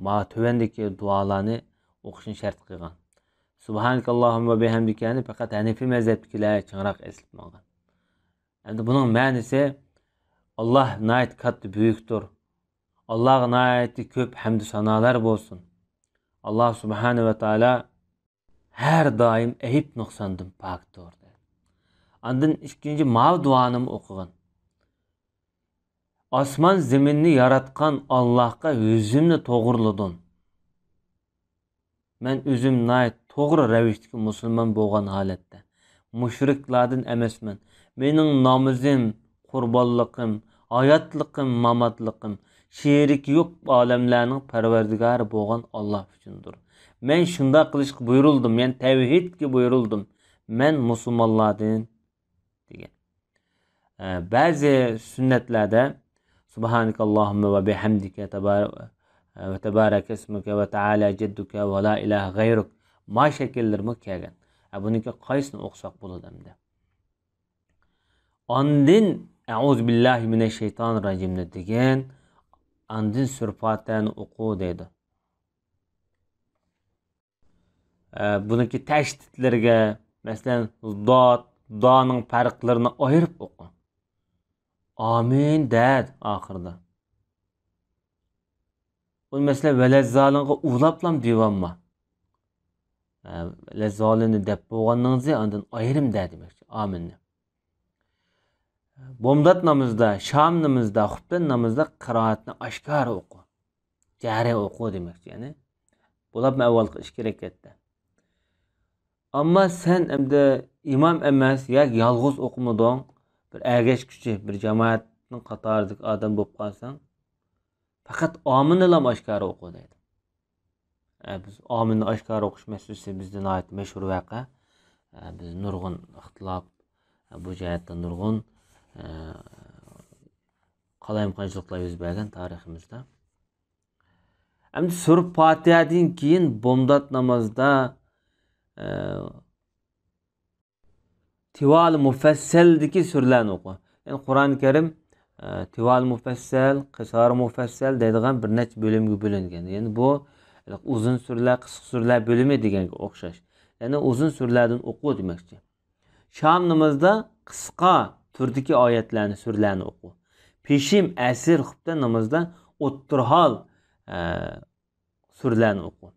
ما تۆۋەندىكى دۇئالارنى ئوقۇشنى شەرت قىلغان. «سۇبھانىكاللاھۇممە ۋە بىھەمدىكەنى» پەقەت ھەنىفىي مەزھەپتىكىلەر چىڭراق ئېسىلىپ ماڭغان. ئەمدى بۇنىڭ مەنىسى، «ئاللاھ ناھايىتى كاتتا بۈيۈكتۇر. ئاللاھقا ناھايىتى كۆپ ھەمدۇ سانالار بولسۇن. ئاللاھ سۇبھانە ۋە تائالا ھەر دائىم ئەيىب نۇقساندىن پاكتۇر» دەيدۇ. ئاندىن ئىككىنچى ماۋۇ دۇئانىمۇ ئوقۇغىن. «ئاسمان زېمىننى ياراتقان ئاللاھقا ئۆزۈمنى توغرىلىدىم. مەن ئۆزۈم ناھايىتى توغرا رەۋىشتىكى مۇسۇلمان بولغان ھالەتتە، مۇشرىكلاردىن ئەمەسمەن. مېنىڭ نامىزىم، قۇربانلىقىم، ھاياتلىقىم، ماماتلىقىم شېرىكى يوق ئالەملەرنىڭ پەرۋەردىگارى بولغان ئاللاھ ئۈچۈندۇر. مەن شۇنداق قىلىشقا بۇيرۇلدۇم، يەنى تەۋھىدكە بۇيرۇلدۇم. مەن مۇسۇلمانلاردىن» دېگەن. ئە، بەزى سۈننەتلەردە «سۇبھانىكاللاھۇممە ۋە بىھەمدىكە تەبار-، ۋە تەبارەكە ئىسمۇكە ۋە تەئالا جەددۇكە ۋە لا ئىلاھە غەيرۇك» ما شەكىللىرىمۇ كەلگەن. ئە، بۇنىڭكى قايسىنى ئوقۇساق بولىدۇ ئەمدى؟ ئاندىن «ئەئۇزۇ بىللاھى مىنەششەيتانىر راجىمنى» دېگىن، ئاندىن سۈرە پاتىھەنى ئوقۇ دەيدۇ. ئە، بۇنىڭكى تەشدىدلىرىگە، مەسىلەن، داد، دانىڭ پەرقلىرىنى ئايرىپ ئوقۇ. «ئامىن» دە ئاخىرىدا. ئۇ مەسىلەن، «ۋەلەززالىنغا» ئۇلاپلام دېۋەمما. ئە، «ۋەلەززالىنى» دەپ بولغاننىڭزى ئاندىن ئايرىم دە دېمەكچى، «ئامىننى». بومدات نامىزىدا، شام نامىزىدا، خۇپتەن نامىزىدا قىرائەتنى ئاشكارا ئوقۇ. جەھرىي ئوقۇ دېمەكچى، يەنى. بولۇپمۇ ئەۋۋالقى ئىككى رەكەتتە. ئەمما سەن ئەمدى ئىمام ئەمەس ياكى يالغۇز ئوقۇمىدىڭ، بىر ئەگەشكۈچى، بىر جامائەتنىڭ قاتارىدىكى ئادەم بولۇپ قالساڭ، پەقەت ئامىننىلا ئاشكارا ئوقۇ دەيدۇ. ئە، بىز ئامىننى ئاشكارا ئوقۇش مەسىلىسى بىزدە ناھايىتى مەشھۇر ۋەقە. ئە، بىز نۇرغۇن ئىختىلاپ، بۇ جەھەتتە نۇرغۇن، ئە، قالايمىقانچىلىقلار يۈز بەرگەن تارىخىمىزدا. ئەمدى سۈرە پاتىھەدىن كېيىن بامدات نامازدا، ئە، تىۋالى مۇفەسسەلدىكى سۈرىلەرنى ئوقۇ. يەنى قۇرئان كەرىم، ئە، تىۋالى مۇفەسسەل، قىسارى مۇفەسسەل دەيدىغان بىر نەچچە بۆلۈمگە بۆلۈنگەن. يەنى بۇ ئۇزۇن سۈرىلەر، قىسقا سۈرىلەر بۆلۈمى دېگەنگە ئوخشاش. يەنى ئۇزۇن سۈرىلەردىن ئوقۇ دېمەكچى. شام نامىزىدا قىسقا تۈردىكى ئايەتلەرنى، سۈرىلەرنى ئوقۇ. پېشىم، ئەسىر، خۇپتەن نامىزىدا ئوتتۇرا ھال، ئە، سۈرىلەرنى ئوقۇ.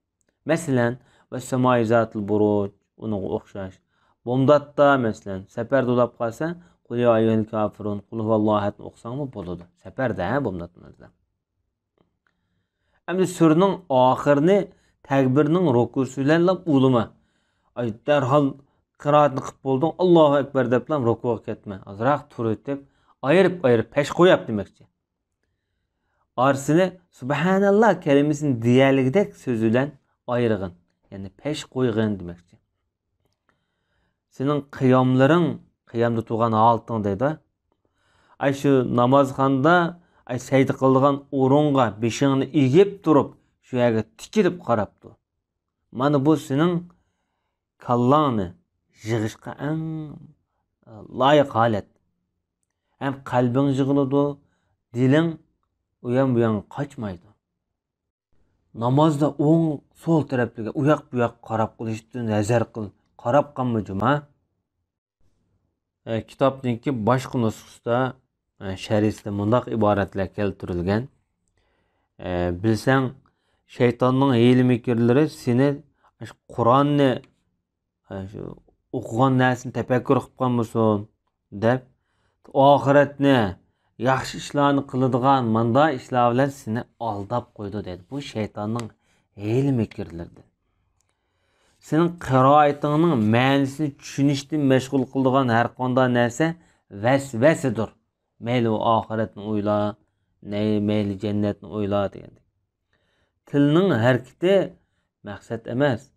مەسىلەن، ۋەسسامائى زاتىل بۇرۇج، ئۇنىڭغا ئوخشاش. بامداتتا، مەسىلەن، سەپەردە ئۇلاپ قالسا، قۇل يا ئەييۇھەل كافىرۇن، قۇل ھۇۋەللاھۇ ئەھەد ئوقۇساڭمۇ بولىدۇ. سەپەردە، ھە، بامدات نامازدا. ئەمدى سۈرىنىڭ ئاخىرىنى تەكبىرنىڭ رۇكۇسى بىلەنلا ئۇلىما. ئاي، دەرھال قىرائەتنى قىلىپ بولدۇڭ، ئاللاھۇ ئەكبەر دەپلا رۇكۇغا كەتمە. ئازراق تۇرۇۋېتىپ، ئايرىپ-ئايرىپ پەش قوياپ دېمەكچى. ئارىسىنى سۇبھاناللا كەلىمىسىنى دېيەلىگۈدەك سۆز بىلەن ئايرىغىن، يەنى پەش قويغىن دېمەكچى. سېنىڭ قىياملىرىڭ، قىيامدا تۇرغان ھالىتىڭ دەيدۇ. ئاي، شۇ نامازخانىدا، ئاي، سەجدە قىلىدىغان ئورۇنغا بېشىڭنى ئېگىپ تۇرۇپ، شۇ يەرگە تىكىلىپ قاراپتۇ. مانا بۇ سېنىڭ كاللاڭنى يىغىشقا ئەڭ لايىق ھالەت. ھەم قەلبىڭ يىغىلىدۇ، دىلىڭ ئۇيان-بۇيانغا قاچمايدۇ. نامازدا ئوڭ، سول تەرەپلىرىگە ئۇياق-بۇياققا قاراپ قېلىشتىن ھەزەر قىل. قاراپ قالما جۇما. ئە، كىتابنىڭكى باشقا نۇسخىسىدا، ئە، شەرھىسىدە مۇنداق ئىبارەتلەر كەلتۈرۈلگەن. ئە، بىلسەڭ، شەيتاننىڭ ھىيلە-مىكىرلىرى سېنى، ئاشۇ قۇرئاننى، ئاشۇ ئوقۇغان نەرسىنى تەپەككۇر قىلىپ قالمىسۇن دەپ، ئاخىرەتنى، ياخشى ئىشلارنى قىلىدىغان ماندا ئىشلار بىلەن سېنى ئالداپ قويىدۇ دەيدۇ. بۇ شەيتاننىڭ ھىيلە-مىكىرلىرىدىن. سېنىڭ قىرائىتىڭنىڭ مەنىسىنى چۈشىنىشتىن مەشغۇل قىلىدىغان ھەر قانداق نەرسە ۋەسۋەسىدۇر. مەيلى ئۇ ئاخىرەتنى ئويلا، نەي-، مەيلى جەننەتنى ئويلا دېگەندەك. تىلنىڭ ھەرىكىتى مەقسەت ئەمەس،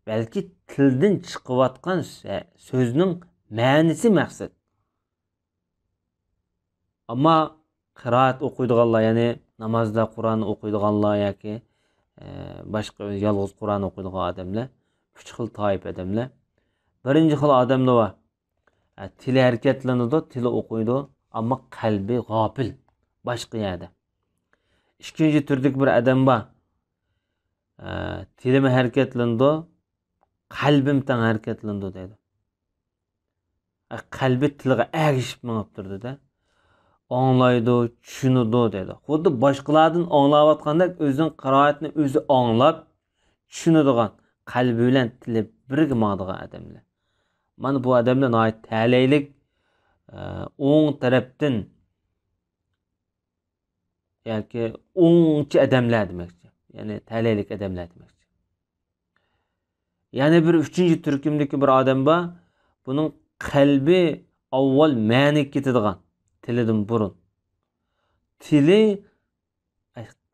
بەلكى تىلدىن چىقىۋاتقان سە-، سۆزنىڭ مەنىسى مەقسەت. ئەمما قىرائەت ئوقۇيدىغانلار، يەنى نامازدا قۇرئان ئوقۇيدىغانلار ياكى، ئە، باشقا يالغۇز قۇرئان ئوقۇيدىغان ئادەملەر، ئۈچ خىل تائىپە ئادەملەر. بىرىنچى خىل ئادەملەر بار. ئە، تىلى ھەرىكەتلىنىدۇ، تىلى ئوقۇيدۇ، ئەمما قەلبى غاپىل، باشقا يەردە. ئىككىنچى تۈردىكى بىر ئادەم بار. ئە، تىلىمۇ ھەرىكەتلىنىدۇ، قەلبىم تەڭ ھەرىكەتلىنىدۇ دەيدۇ. ئە، قەلبى تىلغا ئەگىشىپ مېڭىپ تۇرىدۇ-دە. ئاڭلايدۇ، چۈشىنىدۇ دەيدۇ. خۇددى باشقىلاردىن ئاڭلاۋاتقاندەك ئۆزىنىڭ قىرائىتىنى ئۆزى ئاڭلاپ، چۈشىنىدىغان، قەلبى بىلەن تىلى بىرگە ماڭىدىغان ئادەملەر. مانا بۇ ئادەملەر ناھايىتى تەلەيلىك، ئە، ئوڭ تەرەپتىن ياكى ئوڭچى ئادەملەر دېمەكچى. يەنى تەلەيلىك ئادەملەر دېمەكچى. يەنە بىر ئۈچىنچى تۈركۈمدىكى بىر ئادەم بار. بۇنىڭ قەلبى ئاۋۋال مەنىگە كېتىدىغان، تىلىدىن بۇرۇن. تىلى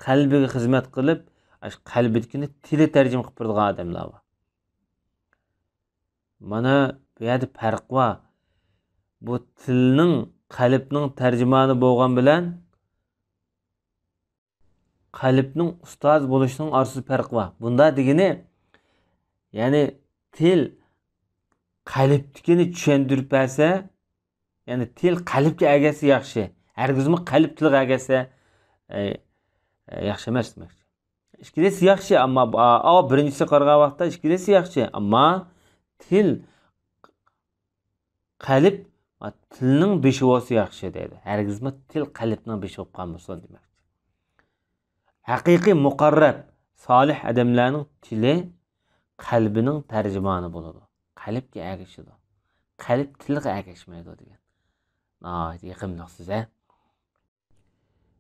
قەلبىگە خىزمەت قىلىپ، قەلبىدىكىنى تىلى تەرجىمە قىلىپ بېرىدىغان ئادەملەر بار. مانا بۇ يەردە پەرق بار. بۇ تىلنىڭ، قەلبنىڭ تەرجىمانى بولغان بىلەن قەلبنىڭ ئۇستازى بولۇشنىڭ ئارىسىدا پەرق بار. بۇندا دېگىنى، يەنى تىل قەلبتىكىنى چۈشەندۈرۈپ بەرسە، يەنى تىل قەلبكە ئەگەشسە ياخشى. ھەرگىزمۇ قەلب تىلغا ئەگەشسە، ئە، ئە، ياخشى ئەمەس دېمەكچى. ئىككىلىسى ياخشى، ئەمما بۇ، ئا، بىرىنچىسىگە قارىغان ۋاقىتتا ئىككىلىسى ياخشى، ئەمما تىل قەلب، تىلنىڭ بېشى بولسا ياخشى دەيدۇ. ھەرگىزمۇ تىل قەلبنىڭ بېشى بولۇپ قالمىسۇن دېمەكچى. ھەقىقىي مۇقەررەب، سالىھ ئادەملەرنىڭ تىلى قەلبىنىڭ تەرجىمانى بولىدۇ. قەلبكە ئەگىشىدۇ. قەلب تىلغا ئەگەشمەيدۇ دېگەن. ناھايىتى يېقىملىق سۆز، ھە؟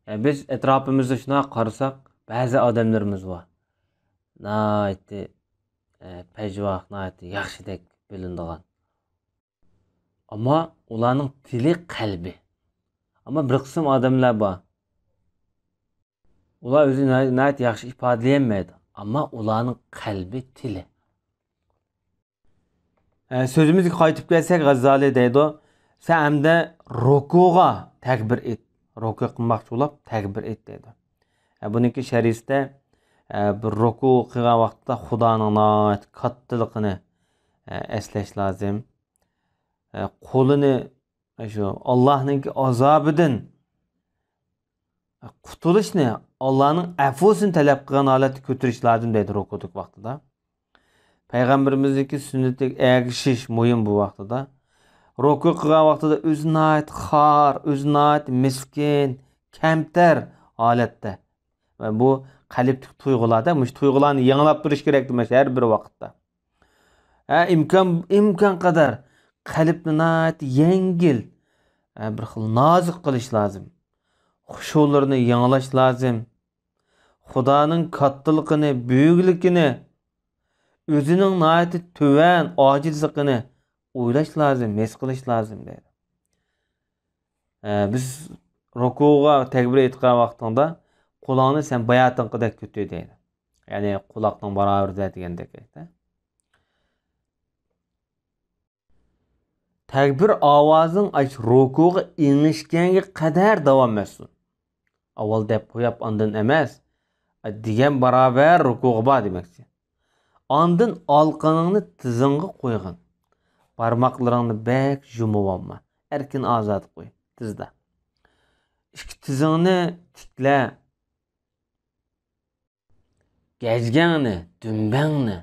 يا، بىز ئەتراپىمىزدا شۇنداق قارىساق، بەزى ئادەملىرىمىز بار. ناھايىتى، ئە، پەجۋاھ، ناھايىتى ياخشىدەك بىلىنىدىغان. ئەمما ئۇلارنىڭ تىلى قەلبى. ئەمما بىر قىسىم ئادەملەر بار. ئۇلار ئۆزىنى ناھايىتى ياخشى ئىپادىلىيەلمەيدۇ. ئەمما ئۇلارنىڭ قەلبى تىلى. ئە، سۆزىمىزگە قايتىپ كەلسەك، غەززالى دەيدۇ، سەن ئەمدى رۇكۇغا تەكبىر ئېيت. رۇكۇ قىلماقچى بولۇپ تەكبىر ئېيت دەيدۇ. ئە، بۇنىڭكى شەرھىسىدە، ئە، بىر رۇكۇ قىلغان ۋاقتىدا خۇدانىڭ ناھايىتى كاتتىلىقىنى، ئە، ئەسلەش لازىم. ئە، قولىنى، ئە، شۇ ئاللاھنىڭكى ئازابىدىن قۇتۇلۇشنى، ئاللانىڭ ئەپۇسىنى تەلەپ قىلغان ھالەتتە كۆتۈرۈش لازىم دەيدۇ رۇكۇدىكى ۋاقتىدا. پەيغەمبىرىمىزنىڭكى سۈننىتىگە ئەگىشىش مۇھىم بۇ ۋاقتىدا. رۇكۇ قىلغان ۋاقتىدا ئۆزى ناھايىتى خار، ئۆزى ناھايىتى مىسكىن، كەمتەر ھالەتتە. ۋە بۇ قەلبتىكى تۇيغۇلاردا، مۇشۇ تۇيغۇلارنى يېڭىلاپ تۇرۇش كېرەك دېمەكچى ھەر بىر ۋاقىتتا. ھە، ئىمكان، ئىمكان قەدەر قەلبنى ناھايىتى يەڭگىل، ھە، بىر خىل نازۇك قىلىش لازىم. خۇشۇلىرىنى يېڭىلاش لازىم. خۇدانىڭ كاتتىلىقىنى، بۈيۈكلۈكىنى، ئۆزىنىڭ ناھايىتى تۆۋەن، ئاجىزلىقىنى ئويلاش لازىم، ھېس قىلىش لازىم دەيدۇ. ئە، بىز رۇكۇغا تەكبىر ئېيتقان ۋاقتىڭدا قولۇڭنى سەن باياتىنقىدەك كۆتۈر دەيدۇ. يەنى قۇلاقنىڭ باراۋىرىدە دېگەندەك. تەكبىر ئاۋازىڭ ئاشۇ رۇكۇغا ئېڭىشكەنگە قەدەر داۋاملاشسۇن. ئاۋۋال دەپ قويۇپ ئاندىن ئەمەس، دېگەن باراۋەر رۇكۇغا بار دېمەكچى. ئاندىن ئالىقىنىڭنى تىزىڭغا قويغىن. بارماقلىرىڭنى بەك يۇمۇۋالما. ئەركىن ئازاد قوي تىزدا. ئىككى تىزىڭنى تىكلە. گەجگەڭنى، دۈمبەڭنى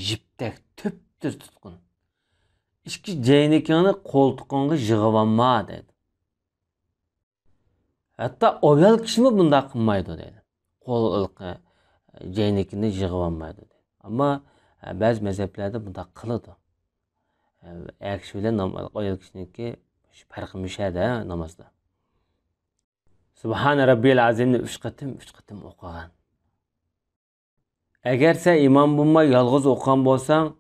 يىپتەك تۈپتۈز تۇتقىن. ئىككى جەينىكىڭنى قولتۇقۇڭغا يىغىۋالما دەيدۇ. ھەتتا ئايال كىشىمۇ بۇنداق قىلمايدۇ دەيدۇ. قول ئىلقى جەينىكىنى يىغىۋالمايدۇ دەيدۇ. ئەمما، ئە، بەزى مەزھەپلەردە بۇنداق قىلىدۇ. ئە، ئەر كىشى بىلەن نام-، ئايال كىشىنىڭكى پەرقى مۇشەدە نامازدا. سۇبھانە رەببىيەل ئەزىمنى ئۈچ قېتىم، ئۈچ قېتىم ئوقۇغان. ئەگەر سەن ئىمام بولماي يالغۇز ئوقۇغان بولساڭ،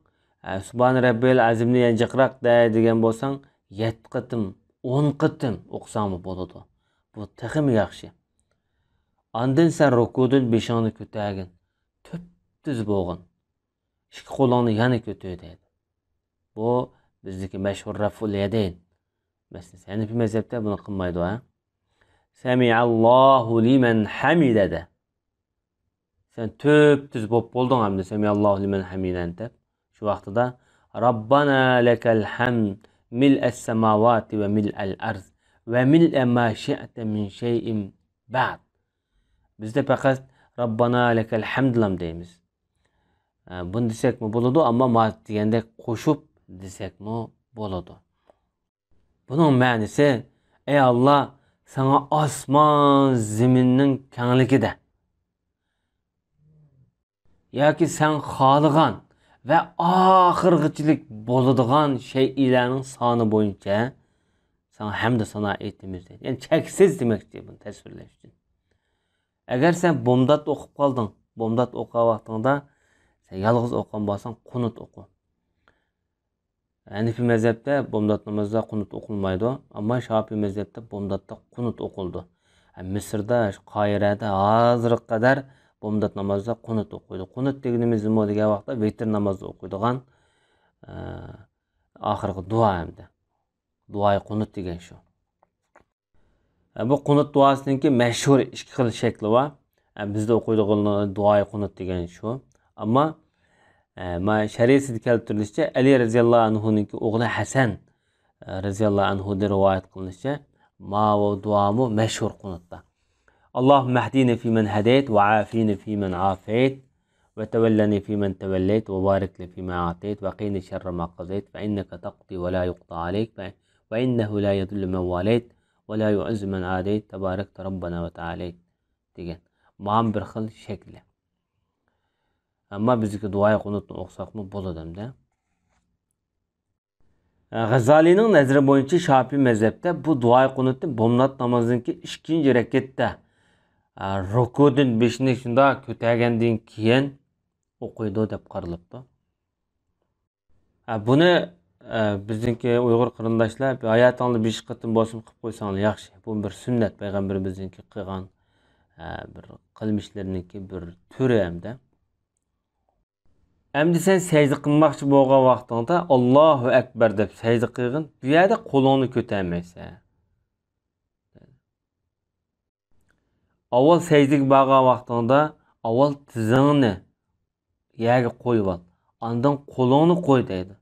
ئە، سۇبھانە رەببىيەل ئەزىمنى يەنە جىقراق دەي دېگەن بولساڭ، يەتتە قېتىم، ئون قېتىم ئوقۇساڭمۇ بولىدۇ. بۇ تېخىمۇ ياخشى. ئاندىن سەن رۇكۇدىن بېشىڭنى كۆتەرگىن. تۈپتۈز بولغىن. ئىككى قولۇڭنى يەنە كۆتۈر دەيدۇ. بۇ بىزدىكى مەشھۇر رەفئۇل يەدەين. مەسىلەن، ھەنىفىي مەزھەپتە بۇنى قىلمايدۇ، ھە؟ سەمىئەللاھۇ لىمەن ھەمىدە دە. سەن تۈپتۈز بولۇپ بولدۇڭ ئەمدى، سەمىئەللاھۇ لىمەن ھەمىدەن دەپ. شۇ ۋاقتىدا رەببانا لەكەل ھەمد مىلئەس سەماۋاتى ۋە مىلئەل ئەرز ۋە مىلئە ما شىئتە مىن شەيئىن بەئد. بىزدە پەقەت رەببانا لەكەل ھەمدلام دەيمىز. ئە، بۇنى دېسەكمۇ بولىدۇ، ئەمما ما دېگەندەك قوشۇپ دېسەكمۇ بولىدۇ. بۇنىڭ مەنىسى، ئەي ئاللا، ساڭا ئاسمان زېمىننىڭ كەڭلىكىدە ياكى سەن خالىغان ۋە ئاخىرغىچىلىك بولىدىغان شەيئىلەرنىڭ سانى بويىچە ساڭا ھەمدۇ سانا ئېيتىمىز دەيدۇ. يەنى چەكسىز دېمەكچى بۇنى تەسۋىرلەش ئۈچۈن. ئەگەر سەن بومدات ئوقۇپ قالدىڭ، بومدات ئوقۇغان ۋاقتىڭدا سەن يالغۇز ئوقۇغان بولساڭ، قۇنۇت ئوقۇ. ھەنىفىي مەزھەپتە بومدات نامازدا قۇنۇت ئوقۇلمايدۇ، ئەمما شاپىي مەزھەپتە بومداتتا قۇنۇت ئوقۇلىدۇ. ھە، مىسىردا، شۇ قاھىرەدە ھازىرغا قەدەر بومدات نامازدا قۇنۇت ئوقۇيدۇ. قۇنۇت دېگىنىمىز نېمە دېگەن ۋاقىتتا ۋىتىر نامازدا ئوقۇيدىغان، ئە، ئاخىرقى دۇئا ھەمدە. دۇئاي قۇنۇت دېگەن شۇ. بۇ قۇنۇت دۇئاسىنىڭكى مەشھۇر ئىككى خىل شەكلى بار. بىزدە ئوقۇيدىغان دۇئاي قۇنۇت دېگەن شۇ. ئەمما، ما شەرھىسىدە كەلتۈرۈلۈشىچە، ئەلى رەزىياللاھۇ ئەنھۇنىڭكى ئوغلى ھەسەن رەزىياللاھۇ ئەنھۇدىن رىۋايەت قىلىنىشىچە، ماۋۇ دۇئامۇ مەشھۇر قۇنۇتتا. اللهم اهدنا فيمن هديت وعافنا فيمن عافيت وتولنا فيمن توليت وبارك لنا فيما أعطيت وقنا شر ما قضيت فإنك تقضي ولا يقضى عليك وإنه لا يذل من واليت ولا يعز من عاديت تباركت ربنا وتعاليت دېگەن. مانا بىر خىل شەكلى. ئەمما بىزدىكى دۇئاي قۇنۇتنى ئوقۇساقمۇ بولىدۇ ئەمدى. غەززالىنىڭ نەزىرى بويىچە شاپىي مەزھەپتە بۇ دۇئاي قۇنۇتنى بومدات نامازىنىڭكى ئىككىنچى رەكەتتە، ئە، رۇكۇدىن بېشىنى شۇنداق كۆتەرگەندىن كېيىن ئوقۇيدۇ دەپ قارىلىپتۇ. ئە، بۇنى، ئە، بىزنىڭكى ئۇيغۇر قېرىنداشلار ھاياتىڭلاردا بىر قېتىم بولسۇن قىلىپ قويساڭلار ياخشى. بۇ بىر سۈننەت، پەيغەمبىرىمىزنىڭكى قىلغان، ئە، بىر قىلمىشلىرىنىڭكى بىر تۈرى ھەمدە. ئەمدى سەن سەجدە قىلماقچى بولغان ۋاقتىڭدا، «ئاللاھۇ ئەكبەر» دەپ سەجدە قىلغىن، بۇ يەردە قولۇڭنى كۆتەرمەيسەن. ئاۋۋال سەجدىگە بارغان ۋاقتىڭدا، ئاۋۋال تىزىڭنى يەرگە قويۇۋال، ئاندىن قولۇڭنى قوي دەيدۇ.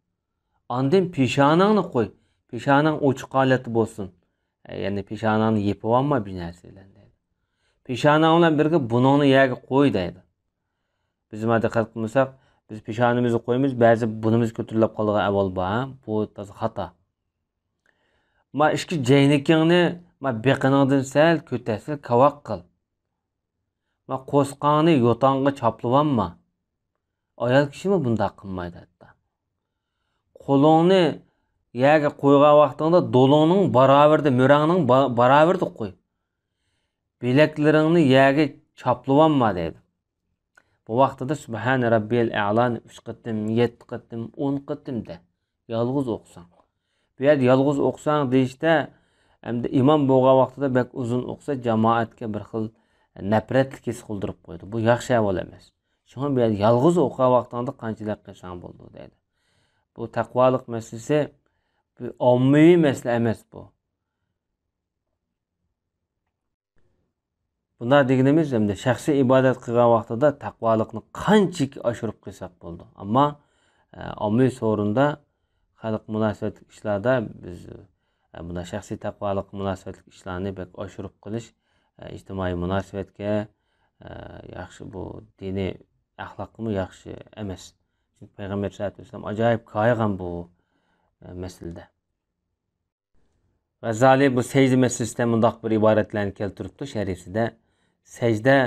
ئاندىن پېشانەڭنى قوي، پېشانەڭ ئوچۇق ھالەتتە بولسۇن. يەنى پېشانەڭنى يېپىۋالما بىر نەرسە بىلەن دەيدۇ. پېشانەڭ بىلەن بىرگە بۇنىڭنى يەرگە قوي دەيدۇ. بىز مانا دىققەت قىلمىساق، بىز پېشانىمىزنى قويىمىز، بەزى بۇنىمىز كۆتۈرۈلۈپ قالىدىغان ئەھۋال بار، ھە؟ بۇ تازا خاتا. ما ئىككى جەينىكىڭنى ما بېقىنىڭدىن سەل كۆتەر، سەل كاۋاك قىل. ما قورسىقىڭنى يوتاڭغا چاپلىۋالما. ئايال كىشىمۇ بۇنداق قىلمايدۇ ھەتتا. قولۇڭنى يەرگە قويغان ۋاقتىڭدا دولۇڭنىڭ باراۋىرىدا، مۈرەڭنىڭ با-، باراۋىرىدا قوي. بىلەكلىرىڭنى يەرگە چاپلىۋالما دەيدۇ. بۇ ۋاقتىدا سۇبھانە رەببىيەل ئەلانى ئۈچ قېتىم، يەتتە قېتىم، ئون قېتىم دە. يالغۇز ئوقۇساڭ. بۇ يەردە يالغۇز ئوقۇساڭ دېيىشتە، ئەمدى ئىمام بولغان ۋاقتىدا بەك ئۇزۇن ئوقۇسا، جامائەتكە بىر خىل نەپرەتلىك ھېس قىلدۇرۇپ قويىدۇ. بۇ ياخشى ئەھۋال ئەمەس. شۇڭا بۇ يەردە يالغۇز ئوقۇغان ۋاقتىڭدا قانچىلىك قىلساڭ بولىدۇ دەيدۇ. بۇ تەقۋالىق مەسىلىسى، بۇ ئاممىۋى مەسىلە ئەمەس بۇ. بۇنداق دېگىنىمىز، ئەمدى شەخسىي ئىبادەت قىلغان ۋاقتىدا تەقۋالىقنى قانچىكى ئاشۇرۇپ قىلساق بولىدۇ. ئەمما، ئە، ئاممىۋى سورۇندا، خەلق مۇناسىۋەتلىك ئىشلاردا بىز، ئە، بۇنداق شەخسىي تەقۋالىققا مۇناسىۋەتلىك ئىشلارنى بەك ئاشۇرۇپ قىلىش، ئە، ئىجتىمائىي مۇناسىۋەتكە، ئە، ياخشى، بۇ دىنىي ئەخلاققىمۇ ياخشى ئەمەس. چۈنكى پەيغەمبەر سەللەللاھۇ ئەلەيھى ۋەسەللەم ئاجايىپ كايىغان بۇ، ئە، مەسىلىدە. غەززالى بۇ سەجدە مەسىلىسىدە مۇنداق بىر ئىبارەتلەرنى كەلتۈرۈپتۇ شەرھىسىدە، سەجدە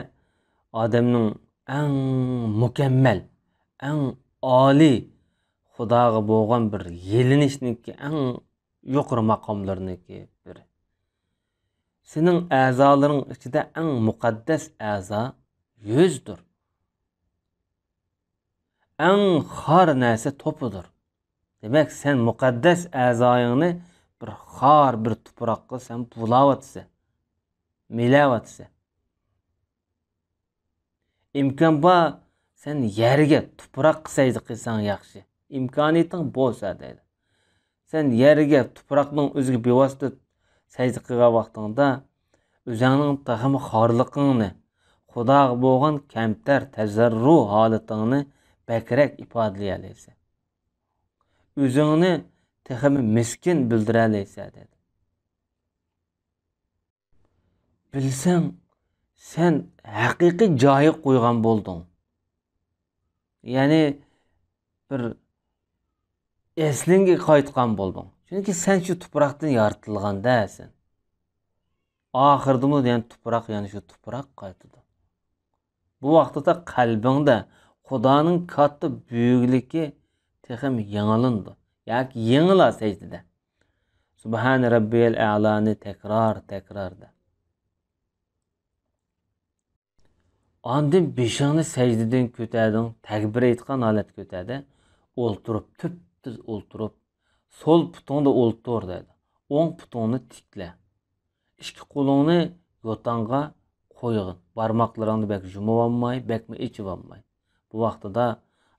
ئادەمنىڭ ئەڭ مۇكەممەل، ئەڭ ئالىي، خۇداغا بولغان بىر يېلىنىشنىڭكى ئەڭ يۇقىرى ماقاملىرىنىڭكى بىرى. سېنىڭ ئەزالىرىڭ ئىچىدە ئەڭ مۇقەددەس ئەزا يۈزدۇر. ئەڭ خار نەرسە توپىدۇر. دېمەك، سەن مۇقەددەس ئەزايىڭنى بىر خار، بىر تۇپراققا سەن بۇلاۋاتىسەن، مىلەۋاتىسەن. ئىمكان بار، سەن يەرگە، تۇپراققا سەجدە قىلساڭ ياخشى. ئىمكانىيىتىڭ بولسا دەيدۇ. سەن يەرگە، تۇپراقنىڭ ئۆزىگە بىۋاسىتە سەجدە قىلغان ۋاقتىڭدا، ئۆزۈڭنىڭ تېخىمۇ خارلىقىڭنى، خۇداغا بولغان كەمتەر، تەزەررۇ ھالىتىڭنى بەكرەك ئىپادىلىيەلەيسەن. ئۆزۈڭنى تېخىمۇ مىسكىن بىلدۈرەلەيسەن، دېدى. بىلسەڭ، سەن ھەقىقىي جايىغا قويغان بولدۇڭ. يەنى بىر ئەسلىڭگە قايتقان بولدۇڭ. چۈنكى سەن شۇ تۇپراقتىن يارىتىلغاندا سەن. ئاخىرىدىمۇ يەنە تۇپراق، يەنە شۇ تۇپراق قايتىدۇ. بۇ ۋاقتىدا قەلبىڭدە خۇدانىڭ كاتتا بۈيۈكلۈكى تېخىمۇ يېڭىلىنىدۇ. ياكى يېڭىلا سەجدىدە. سۇبھانە رەببىيەل ئەلانى تەكرار، تەكرار دە. ئاندىن بېشىڭنى سەجدىدىن كۆتەردىڭ، تەكبىر ئېيتقان ھالەتتە كۆتەردى. ئولتۇرۇپ، تۈپتۈز ئولتۇرۇپ، سول پۇتۇڭدا ئولتۇر دەيدۇ. ئوڭ پۇتۇڭنى تىكلە. ئىككى قولۇڭنى يوتاڭغا قويغىن. بارماقلىرىڭنى بەك يۇمۇۋالماي، بەكمۇ ئېچىۋالماي. بۇ ۋاقتىدا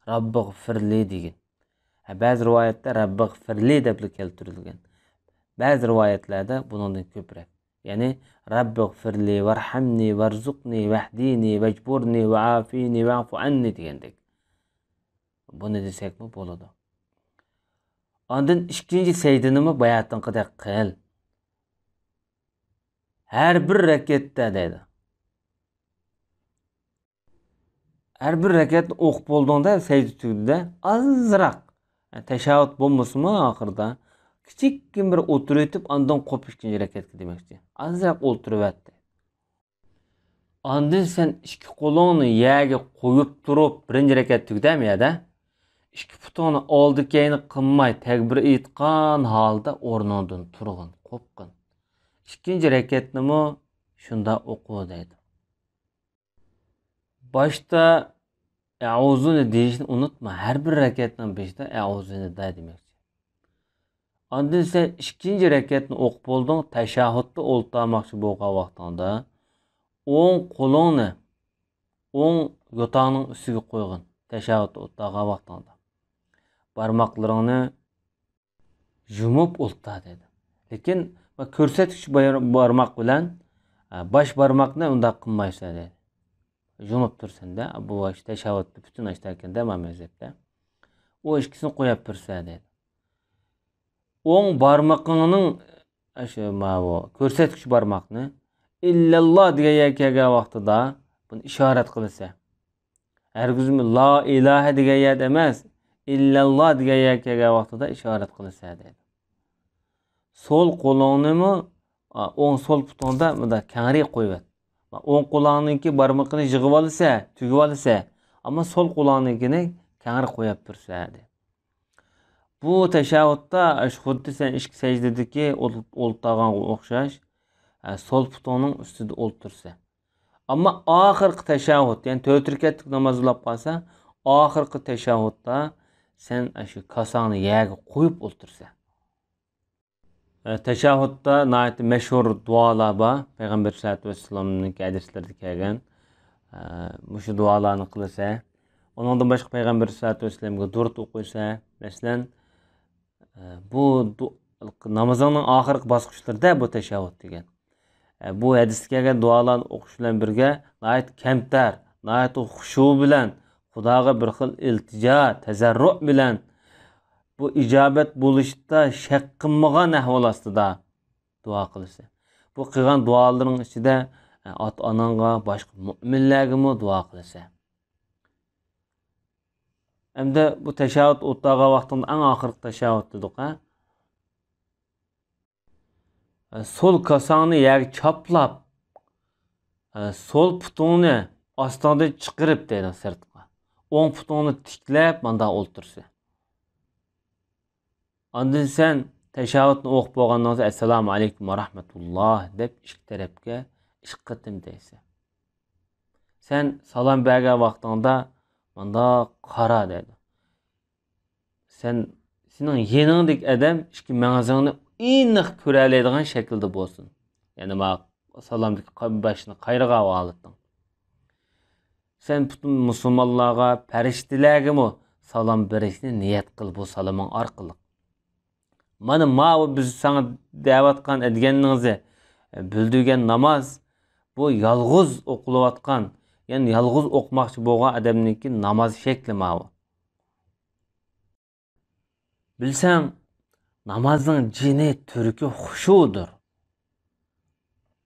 رەببىغفىرلى دېگىن. ھە، بەزى رىۋايەتتە رەببىغفىرلى دەپلا كەلتۈرۈلگەن. بەزى رىۋايەتلەردە بۇنىڭدىن كۆپرەك. يەنى، رەببىغفىرلى، ۋەرھەمنى، ۋەرزۇقنى، ۋەھدىنى، ۋەجبۇرنى، ۋەئافىنى، ۋەئفۇ ئەننى دېگەندەك. بۇنى دېسەكمۇ بولىدۇ. ئاندىن ئىككىنچى سەجدىنىمۇ باياتىنقىدەك قىل. ھەر بىر رەكەتتە دەيدۇ. ھەر بىر رەكەتنى ئوقۇپ بولدۇڭدا، سەجدە تۈگىدىدە، ئازراق، يەنى تەشەھھۇد بولمىسىمۇ ئاخىرىدا، كىچىككىنە بىر ئولتۇرۇۋېتىپ، ئاندىن قوپ ئىككىنچى رەكەتكە دېمەكچى. ئازراق ئولتۇرۇۋەت. ئاندىن سەن ئىككى قولۇڭنى يەرگە قويۇپ تۇرۇپ، بىرىنچى رەكەت تۈگىدىمۇ يەردە؟ ئىككى پۇتۇڭنى ئالدى كەينى قىلماي، تەكبىر ئېيتقان ھالدا ئورنۇڭدىن تۇرغىن، قوپقىن. ئىككىنچى رەكەتنىمۇ شۇنداق ئوقۇ دەيدۇ. باشتا ئەئۇزۇنى دېيىشنى ئۇنتۇما، ھەر بىر رەكەتنىڭ بېشىدا ئەئۇزۇنى دە دېمەكچى. ئاندىن سەن ئىككىنچى رەكەتنى ئوقۇپ بولدۇڭ، تەشەھھۇدتا ئولتۇرماقچى بولغان ۋاقتىڭدا ئوڭ قولۇڭنى ئوڭ يوتاڭنىڭ ئۈستىگە قويغىن. تەشەھھۇدتا ئولتۇرغان ۋاقتىڭدا. بارماقلىرىڭنى يۇمۇپ ئولتۇر دەيدۇ. لېكىن كۆرسەتكۈچ بار-، بارماق بىلەن، ئە، باش بارماقنى ئۇنداق قىلمايسەن دەيدۇ. يۇمۇپ تۇرسەن دە، بۇ ئاشۇ تەشەھھۇدتا پۈتۈن ئاشۇ ئەركەندە ئىمام مەزھەپتە. ئۇ ئىككىسىنى قويۇپ تۇرسەن دەيدۇ. ئوڭ بارمىقىڭنىڭ، ئاشۇ ماۋۇ كۆرسەتكۈچ بارماقنى ئىللەللا دېگەن يەرگە كەلگەن ۋاقتىدا بۇنى ئىشارەت قىلىسەن. ھەرگىزمۇ لا ئىلاھە دېگەن يەردە ئەمەس، ئىللەللا دېگەن يەرگە كەلگەن ۋاقتىدا ئىشارەت قىلىسەن دەيدۇ. سول قولۇڭنىمۇ، ئا، ئوڭ سول پۇتۇڭدا مۇنداق كەڭرى قويۇۋەت. ئوڭ قولۇڭنىڭكى بارمىقىنى يىغىۋالىسەن، تۈگۈۋالىسەن. ئەمما سول قولۇڭنىڭكىنى كەڭرى قويۇپ تۇرسەن دەيدۇ. بۇ تەشەھھۇدتا خۇددى سەن ئىككى سەجدىدىكى ئول-، ئولتۇرغانغا ئوخشاش، ئە، سول پۇتۇڭنىڭ ئۈستىدە ئولتۇرسەن. ئەمما ئاخىرقى تەشەھھۇد، يەنى تۆت رەكەتلىك ناماز بولاپ قالسا، ئاخىرقى تەشەھھۇدتا سەن ئاشۇ كاساڭنى يەرگە قويۇپ ئولتۇرسەن. ئە، تەشەھھۇدتا ناھايىتى مەشھۇر دۇئالار بار. پەيغەمبەر سەللەللاھۇ ئەلەيھى ۋەسەللەمنىڭكى ھەدىسلىرىدە كەلگەن، ئە، مۇشۇ دۇئالارنى قىلىسەن. ئۇنىڭدىن باشقا پەيغەمبەر سەللەللاھۇ ئەلەيھى ۋەسەللەمگە دۇرۇت ئوقۇيسەن. مەسىلەن، ئە، بۇ دۇ-، نامىزىڭنىڭ ئاخىرقى باسقۇچلىرىدا بۇ تەشەھھۇد دېگەن. ئە، بۇ ھەدىستە كەلگەن دۇئالارنى ئوقۇش بىلەن بىرگە ناھايىتى كەمتەر، ناھايىتى خۇشۇ بىلەن خۇداغا بىر خىل ئىلتىجا، تەزەررۇ بىلەن بۇ ئىجابەت بولۇشتا شەك قىلمىغان ئەھۋال ئاستىدا دۇئا قىلىسەن. بۇ قىلغان دۇئالىرىڭ ئىچىدە، ئە، ئاتا-ئاناڭغا، باشقا مۆمىنلەرگىمۇ دۇئا قىلىسەن. ئەمدى بۇ تەشەھھۇد ئولتۇرغان ۋاقتىڭدا ئەڭ ئاخىرقى تەشەھھۇد دېدۇق، ھە؟ سول كاساڭنى يەرگە چاپلاپ، سول پۇتۇڭنى ئاستىڭدىن چىقىرىپ دەيدۇ سىرتقا. ئوڭ پۇتۇڭنى تىكلەپ ماندا ئولتۇرسا. ئاندىن سەن تەشەھھۇدنى ئوقۇپ بولغاندىن سوڭ، ئەسسالامۇ ئەلەيكۇم ۋە رەھمەتۇللا دەپ ئىككى تەرەپكە ئىككى قېتىم دەيسەن. سەن سالام بەرگەن ۋاقتىڭدا ماندا قارا دەيدۇ. سەن، سېنىڭ يېنىڭدىكى ئادەم ئىككى مەڭزىڭنى ئېنىق كۆرەلەيدىغان شەكىلدە بولسۇن. يەنى ما سالامدىكى قا-، باشنى قايرىغان ھالىتىڭ. سەن پۈتۈن مۇسۇلمانلارغا، پەرىشتىلەرگىمۇ سالام بېرىشنى نىيەت قىل بۇ سالىمىڭ ئارقىلىق. مانا ماۋۇ بىز ساڭا دەۋاتقان دېگەنلىرىڭىزنى بىلدۈرگەن ناماز، بۇ يالغۇز ئوقۇلۇۋاتقان، يەنى يالغۇز ئوقۇماقچى بولغان ئادەمنىڭكى ناماز شەكلى ماۋۇ. بىلسەڭ، نامازنىڭ جېنى تۈركى خۇشۇدۇر.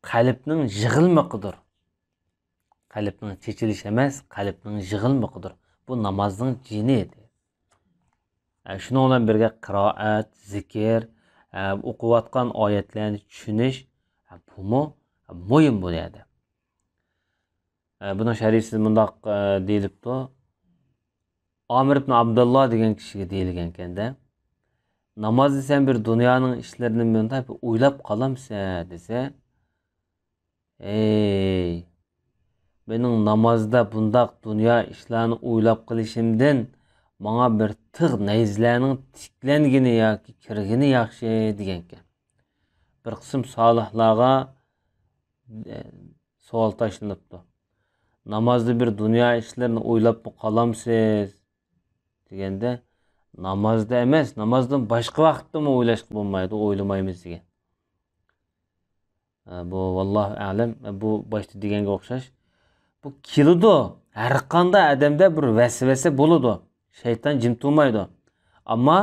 قەلبنىڭ يىغىلمىقىدۇر. قەلبنىڭ چېچىلىشى ئەمەس، قەلبنىڭ يىغىلمىقىدۇر. بۇ نامازنىڭ جېنى. ئە، شۇنىڭ بىلەن بىرگە قىرائەت، زىكىر، ئە، ئوقۇۋاتقان ئايەتلەرنى چۈشىنىش، ئە، بۇمۇ مۇھىم بۇ يەردە. ئە، بۇنىڭ شەرھىسىدە مۇنداق، ئە، دېيىلىپتۇ. ئامىر ئىبن ئابدۇللا دېگەن كىشىگە دېيىلگەنكەندە، نامازنى سەن بىر دۇنيانىڭ ئىشلىرىنى مۇنداق بىر ئويلاپ قالامسەن دېسە، ئەي، مېنىڭ نامازدا بۇنداق دۇنيا ئىشلارنى ئويلاپ قېلىشىمدىن ماڭا بىر تىغ نەيزىلەرنىڭ تىكلەنگىنى ياكى كىرگىنى ياخشى دېگەنكەن. بىر قىسىم سالىھلارغا، ئە، سوئال تاشلىنىپتۇ. نامازدا بىر دۇنيا ئىشلىرىنى ئويلاپمۇ قالامسىز؟ دېگەندە، نامازدا ئەمەس، نامازدىن باشقا ۋاقىتتىمۇ ئويلاشقا بولمايدۇ، ئويلىمايمىز دېگەن. ئە، بۇ، ۋاللاھۇ ئەلەم، ئە، بۇ باشتا دېگەنگە ئوخشاش. بۇ كېلىدۇ. ھەر قانداق ئادەمدە بىر ۋەسۋەسە بولىدۇ. شەيتان جىم تۇرمايدۇ. ئەمما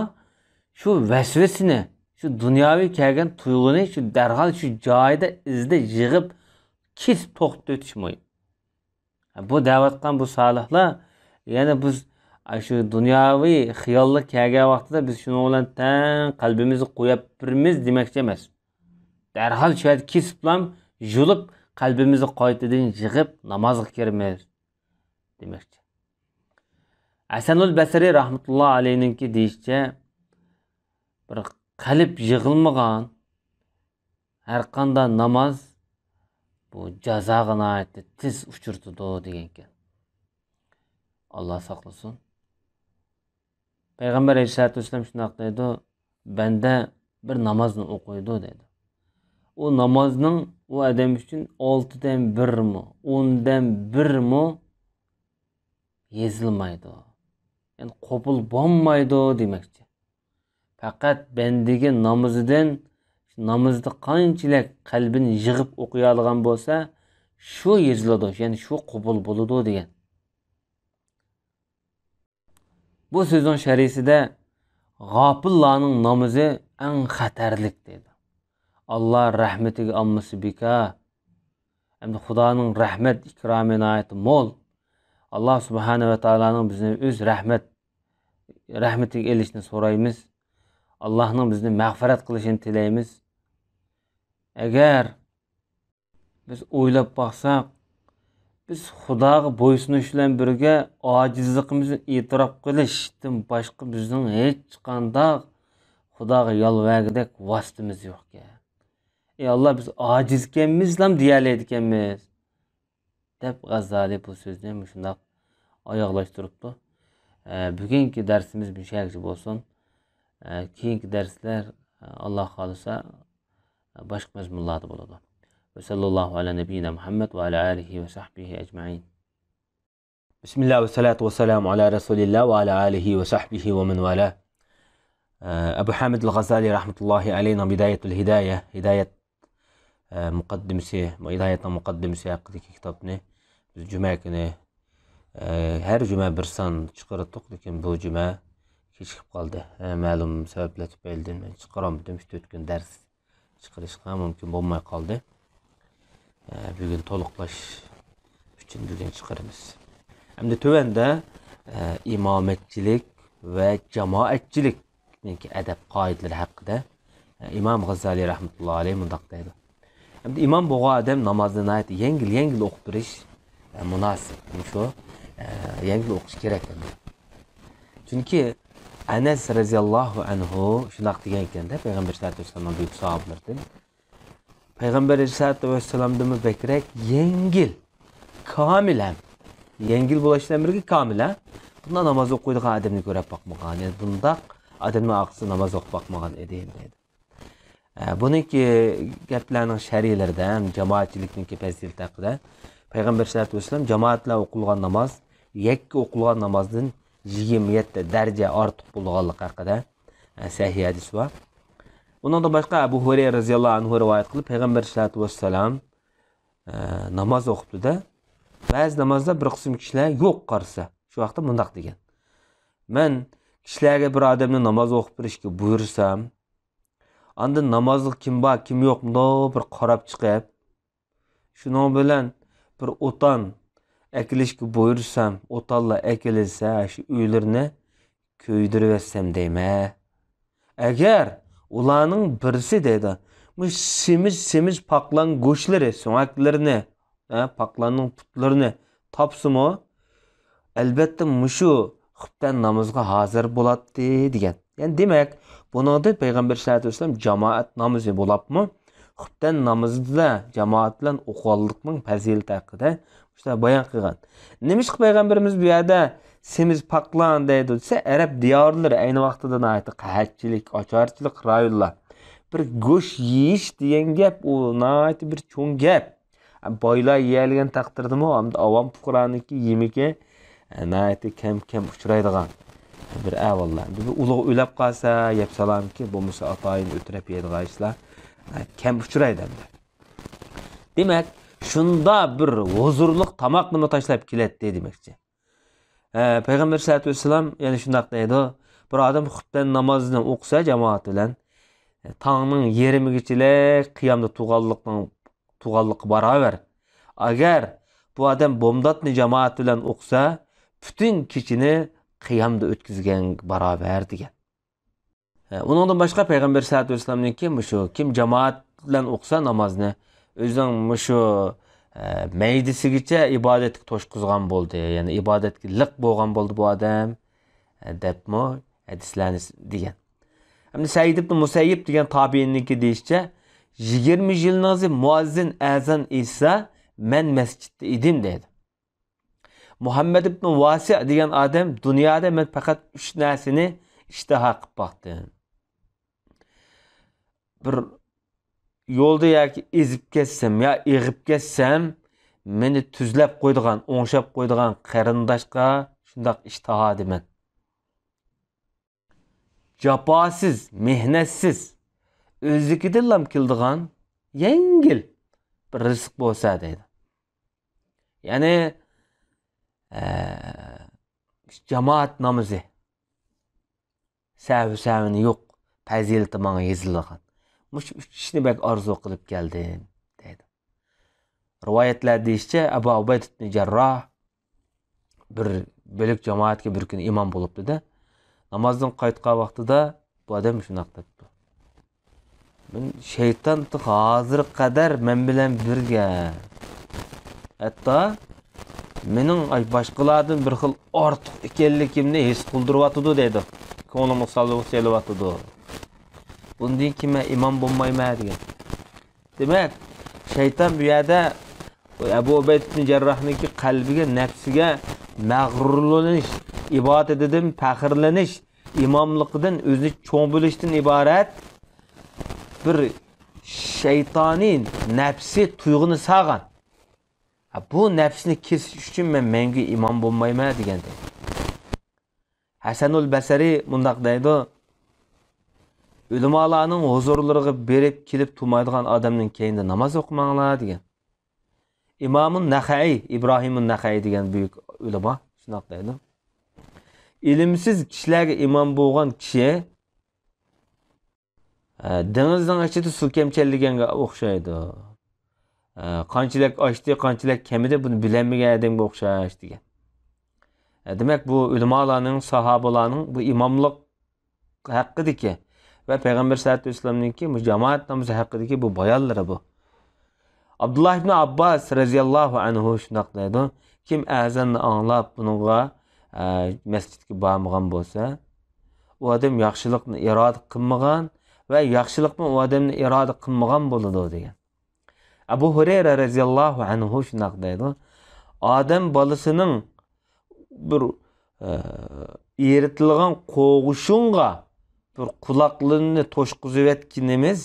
شۇ ۋەسۋەسىنى، شۇ دۇنياۋى كەلگەن تۇيغۇنى شۇ دەرھال شۇ جايىدا ئىزدە يىغىپ كېسىپ توختىتىۋېتىش مۇھىم. بۇ دەۋاتقان بۇ سالىھلار، يەنى بىز شۇ دۇنياۋى خىياللىق كەلگەن ۋاقتىدا بىز شۇنىڭ بىلەن تەڭ قەلبىمىزنى قويۇپ بېرىمىز دېمەكچى ئەمەس. دەرھال شۇ يەردە كېسىپلام يۇلۇپ، قەلبىمىزنى قايتىدىن يىغىپ نامازغا كىرىمىز دېمەكچى. ھەسەنۇل بەسرى رەھمەتۇللا ئەلەيھنىڭكى دېيىشىچە، بىر قەلب يىغىلمىغان ھەر قانداق ناماز بۇ جازاغا ناھايىتى تېز ئۇچرىتىدۇ دېگەنكەن. ئاللا ساقلىسۇن. پەيغەمبەر ئەلەيھىسسالاتۇ ۋەسسالام شۇنداق دەيدۇ، بەندە بىر نامازنى ئوقۇيدۇ دەيدۇ. ئۇ نامازنىڭ ئۇ ئادەم ئۈچۈن ئالتىدىن بىرمۇ، ئوندىن بىرمۇ يېزىلمايدۇ. يەنى قوبۇل بولمايدۇ دېمەكچى. پەقەت بەندىگە نامىزىدىن، نامىزىدا قانچىلىك قەلبىنى يىغىپ ئوقۇيالىغان بولسا، شۇ يېزىلىدۇ، يەنى شۇ قوبۇل بولىدۇ دېگەن. بۇ سۆزنىڭ شەرھىسىدە غاپىللارنىڭ نامىزى ئەڭ خەتەرلىك دەيدۇ. ئاللا رەھمىتىگە ئالمىسا بىكار. ئەمدى خۇدانىڭ رەھمەت ئىكرامى ناھايىتى مول. ئاللا سۇبھانە ۋە تائالانىڭ بىزنى ئۆز رەھمەت، رەھمىتىگە ئېلىشنى سورايمىز. ئاللانىڭ بىزنى مەغپىرەت قىلىشىنى تىلەيمىز. ئەگەر بىز ئويلاپ باقساق، بىز خۇداغا بويسۇنۇش بىلەن بىرگە ئاجىزلىقىمىزنى ئېتىراپ قىلىشتىن باشقا بىزنىڭ ھېچقانداق خۇداغا يالۋەرگۈدەك ۋاسىتىمىز يوقكەن. ئى ئاللا، بىز ئاجىزكەنمىزلام دېيەلەيدىكەنمىز، دەپ غەززالى بۇ سۆزنى مۇشۇنداق ئاياغلاشتۇرۇپتۇ. ئە، بۈگۈنكى دەرسىمىز مۇشۇ يەرگىچە بولسۇن. ئە، كېيىنكى دەرسلەر، ئە، ئاللا خالىسا، باشقا مەزمۇنلاردا بولىدۇ. وصلى الله على نبينا محمد وعلى آله وصحبه أجمعين. بسم الله والصلاة والسلام على رسول الله وعلى آله وصحبه ومن والاه. ئەبۇ ھامىد ئەل غازالى رەھمەتۇللاھى ئەلەيھىنىڭ ھىدايەتۇل ھىدايە، ھىدايەت، ئە، مۇقەددىمىسى، ھىدايەتنىڭ مۇقەددىمىسى ھەققىدىكى كىتابنى بىز جۈمە كۈنى، ئە، ھەر جۈمە بىر سان چىقىراتتۇق، لېكىن بۇ جۈمە كېچىكىپ قالدى. ئە، مەلۇم سەۋەبلەر تۈپەيلىدىن مەن چىقىرالمىدىم، ئۈچ تۆت كۈن دەرس چىقىرىشقا مۇمكىن بولماي قالدى. ئە، بۈگۈن تولۇقلاش ئۈچۈن بۈگۈن چىقىرىمىز. ئەمدى تۆۋەندە، ئە، ئىمامەتچىلىك ۋە جامائەتچىلىكنىڭكى ئەدەپ قائىدىلىرى ھەققىدە، ئە، ئىمام غازالى رەھمەتۇللا ئەلەيھ مۇنداق دەيدۇ. ئەمدى ئىمام بولغان ئادەم نامازنى ناھايىتى يەڭگىل، يەڭگىل ئوقۇپ بېرىش، ئە، مۇناسىپ. مۇشۇ، ئە، يەڭگىل ئوقۇش كېرەك ئەمدى. چۈنكى ئەنەس رەزىياللاھۇ ئەنھۇ شۇنداق دېگەن ئىكەن-دە، پەيغەمبەر سەللەللاھۇ ئەلەيھى ۋەسەللەمنىڭ بۈيۈك ساھابىلىرىدىن. پەيغەمبەر ئەلەيھىسسالاتۇ ۋەسسالامدىنمۇ بەكرەك يەڭگىل، كامىل ھەم. يەڭگىل بولۇش بىلەن بىرگە كامىل، ھە؟ بۇنداق ناماز ئوقۇيدىغان ئادەمنى كۆرۈپ باقمىغان، يەنى بۇنداق ئادەمنىڭ ئارقىسىدا ناماز ئوقۇپ باقمىغان ئىدىم دەيدۇ. ئە، بۇنىڭكى گەپلەرنىڭ شەرھلىرىدە ھەم جامائەتچىلىكنىڭكى پەزىلىتى ھەققىدە پەيغەمبەر ئەلەيھىسسالاتۇ ۋەسسالام جامائەت بىلەن ئوقۇلغان ناماز يەككە ئوقۇلغان نامازدىن يىگىرمە يەتتە دەرىجە ئارتۇق بولىدىغانلىقى ھەققىدە، ئە، سەھىھ ھەدىس بار. ئۇنىڭدىن باشقا ئەبۇ ھۇرەيرە رەزىياللاھۇ ئەنھۇ رىۋايەت قىلىپ، پەيغەمبەر ئەلەيھىسسالاتۇ ۋەسسالام، ئە، ناماز ئوقۇپتۇ-دە، بەزى نامازدا بىر قىسىم كىشىلەر يوق قارىسا، شۇ ۋاقىتتا مۇنداق دېگەن: مەن كىشىلەرگە بىر ئادەمنى ناماز ئوقۇپ بېرىشكە بۇيرۇسام، ئاندىن نامازلىق كىم بار، كىم يوق، مۇنداق بىر قاراپ چىقىپ، شۇنىڭ بىلەن بىر ئوتان ئەكېلىشكە بۇيرۇسام، ئوتانلار ئەكېلىنسە، شۇ ئۆيلىرىنى كۆيدۈرۈۋەتسەم دەيمەن. ئەگەر ئۇلارنىڭ بىرسى دەيدۇ، مۇشۇ سېمىز، سېمىز پاقلان گۆشلىرى، سۆڭەكلىرىنى، ھە، پاقلاننىڭ پۇتلىرىنى تاپسىمۇ، ئەلۋەتتە مۇشۇ خۇپتەن نامىزىغا ھازىر بولاتتى دېگەن. يەنى دېمەك، بۇنىڭدىن پەيغەمبەر ئەلەيھىسسالاتۇ ۋەسسالام جامائەت نامىزى بولاپمۇ، خۇپتەن نامىزىدا جامائەت بىلەن ئوقۇغانلىقنىڭ پەزىلىتى ھەققىدە مۇشۇنداق بايان قىلغان. نېمىشقا پەيغەمبىرىمىز بۇ يەردە سېمىز پاقلان دەيدۇ دېسە، ئەرەب دىيارلىرى ئەينى ۋاقتىدا ناھايىتى قەھەتچىلىك، ئاچارچىلىق رايونلار. بىر گۆش يېيىش دېگەن گەپ، ئۇ ناھايىتى بىر چوڭ گەپ. بايلار يېيەلىگەن تەقدىردىمۇ، ئەمدى ئاۋام پۇقرانىڭكى يېمىكى، ئە، ناھايىتى كەم-كەم ئۇچرايدىغان بىر ئەھۋاللار. بىر ئۇلۇغ ئۆلەپ قالسا، يەپ سالامكى، بولمىسا ئاتايىن ئۆتۈرەپ يەيدىغان ئىشلار، ئە، كەم ئۇچرايدۇ ئەمدى. دېمەك، شۇنداق بىر ھۇزۇرلۇق تاماقنىمۇ تاشلاپ كېلەتتى دېمەكچى. ئە، پەيغەمبەر سەللەللاھۇ ئەلەيھى ۋەسەللەم يەنە شۇنداق دەيدۇ، بىر ئادەم خۇپتەن نامازىنى ئوقۇسا جامائەت بىلەن، ئە، تاڭنىڭ يېرىمىگىچىلىك قىيامدا تۇرغانلىقنىڭ، تۇرغانلىققا باراۋەر. ئەگەر بۇ ئادەم بومداتنى جامائەت بىلەن ئوقۇسا، پۈتۈن كېچىنى قىيامدا ئۆتكۈزگەنگە باراۋەر دېگەن. ئۇنىڭدىن باشقا پەيغەمبەر سەللەللاھۇ ئەلەيھى ۋەسەللەمنىڭكى مۇشۇ، كىم جامائەت بىلەن ئوقۇسا نامازنى، ئۆزىنىڭ مۇشۇ، ئە، مەيدىسىگىچە ئىبادەتكە توشقۇزغان بولدى، يەنى ئىبادەتكە لىق بولغان بولدى بۇ ئادەم، ئە، دەپمۇ ھەدىسلەرنى دېگەن. ئەمدى سەئىد ئىبن مۇسەييىب دېگەن تابىئىننىڭكى دېيىشىچە، يىگىرمە يىلنىڭ مۇئەززىن ئەزان ئېيتسا، مەن مەسچىتتە ئىدىم دەيدۇ. مۇھەممەد ئىبن ۋاسىئ دېگەن ئادەم، دۇنيادا مەن پەقەت ئۈچ نەرسىنى ئىشتىھا قىلىپ باقتىم. بىر يولدا ياكى ئېزىپ كەتسەم يا ئېغىپ كەتسەم، مېنى تۈزلەپ قويىدىغان، ئوڭشاپ قويىدىغان قېرىنداشقا شۇنداق ئىشتىھادىمەن. جاپاسىز، مېھنەتسىز، ئۆزلۈكىدىنلا كېلىدىغان يەڭگىل بىر رىزىق بولسا دەيدۇ. يەنى، ئە، جامائەت نامىزى، سەھۋى سەھۋىنى يوق، پەزىلىتى ماڭا يېزىلغان. مۇشۇ ئۈچ ئىشنى بەك ئارزۇ قىلىپ كەلدىم، دەيدۇ. رىۋايەتلەردە دېيىشىچە، ئەبۇ ئۇبەيدە ئىبنى جەرراھ بىر بۆلەك جامائەتكە بىر كۈنى ئىمام بولۇپتۇ-دە، نامازدىن قايتقان ۋاقتىدا بۇ ئادەم شۇنداق دەپتۇ: مەن شەيتان ھازىرغا قەدەر مەن بىلەن بىرگە. ھەتتا مېنىڭ، ئاي، باشقىلاردىن بىر خىل ئارتۇق ئىكەنلىكىمنى ھېس قىلدۇرۇۋاتىدۇ دەيدۇ. كۆڭلۈمگە سالىۋاتىدۇ. بۇندىن كېيىن مەن ئىمام بولمايمەن دېگەن. دېمەك، شەيتان بۇ يەردە ئەبۇ ئۇبەيدە ئىبن جەرراھنىڭكى قەلبىگە، نەپسىگە مەغرۇرلىنىش، ئىبادىتىدىن پەخىرلىنىش، ئىماملىقىدىن ئۆزىنى چوڭ بىلىشتىن ئىبارەت بىر شەيتانىي نەپسىي تۇيغۇنى سالغان. ھە، بۇ نەپسىنى كېسىش ئۈچۈن مەن مەڭگۈ ئىمام بولمايمەن دېگەنىدى. ھەسەنۇل بەسرى مۇنداق دەيدۇ: ئۆلىمالارنىڭ ھۇزۇرلىرىغا بېرىپ كېلىپ تۇرمايدىغان ئادەمنىڭ كەينىدە ناماز ئوقۇماڭلار دېگەن. ئىمامۇن نەخەئىي، ئىبراھىمۇن نەخەئىي دېگەن بۈيۈك ئۆلىما شۇنداق دەيدۇ: ئىلىمسىز كىشىلەرگە ئىمام بولغان كىشى، ئە، دېڭىزنىڭ ئىچىدە سۇ كەمچەللىگەنگە ئوخشايدۇ. ئە، قانچىلىك ئاشتى، قانچىلىك كەمىدى، بۇنى بىلەلمىگەن ئادەمگە ئوخشاش دېگەن. ئە، دېمەك، بۇ ئۆلىمالارنىڭ، ساھابىلارنىڭ بۇ ئىماملىق ھەققىدىكى ۋە پەيغەمبەر سەللەللاھۇ ئەلەيھى ۋەسەللەمنىڭكى بۇ جامائەت نامىزى ھەققىدىكى بۇ بايانلىرى بۇ. ئابدۇللا ئىبن ئابباس رەزىياللاھۇ ئەنھۇ شۇنداق دەيدۇ: كىم ئەزاننى ئاڭلاپ بۇنىڭغا، ئە، مەسچىتكە بارمىغان بولسا، ئۇ ئادەم ياخشىلىقنى ئىرادە قىلمىغان ۋە ياخشىلىقمۇ ئۇ ئادەمنى ئىرادە قىلمىغان بولىدۇ دېگەن. ئەبۇ ھۇرەيرە رەزىياللاھۇ ئەنھۇ شۇنداق دەيدۇ: ئادەم بالىسىنىڭ بىر، ئە، ئېرىتىلغان قوغۇشۇنغا بىر قۇلاقلىرىنى توشقۇزۇۋەتكىنىمىز،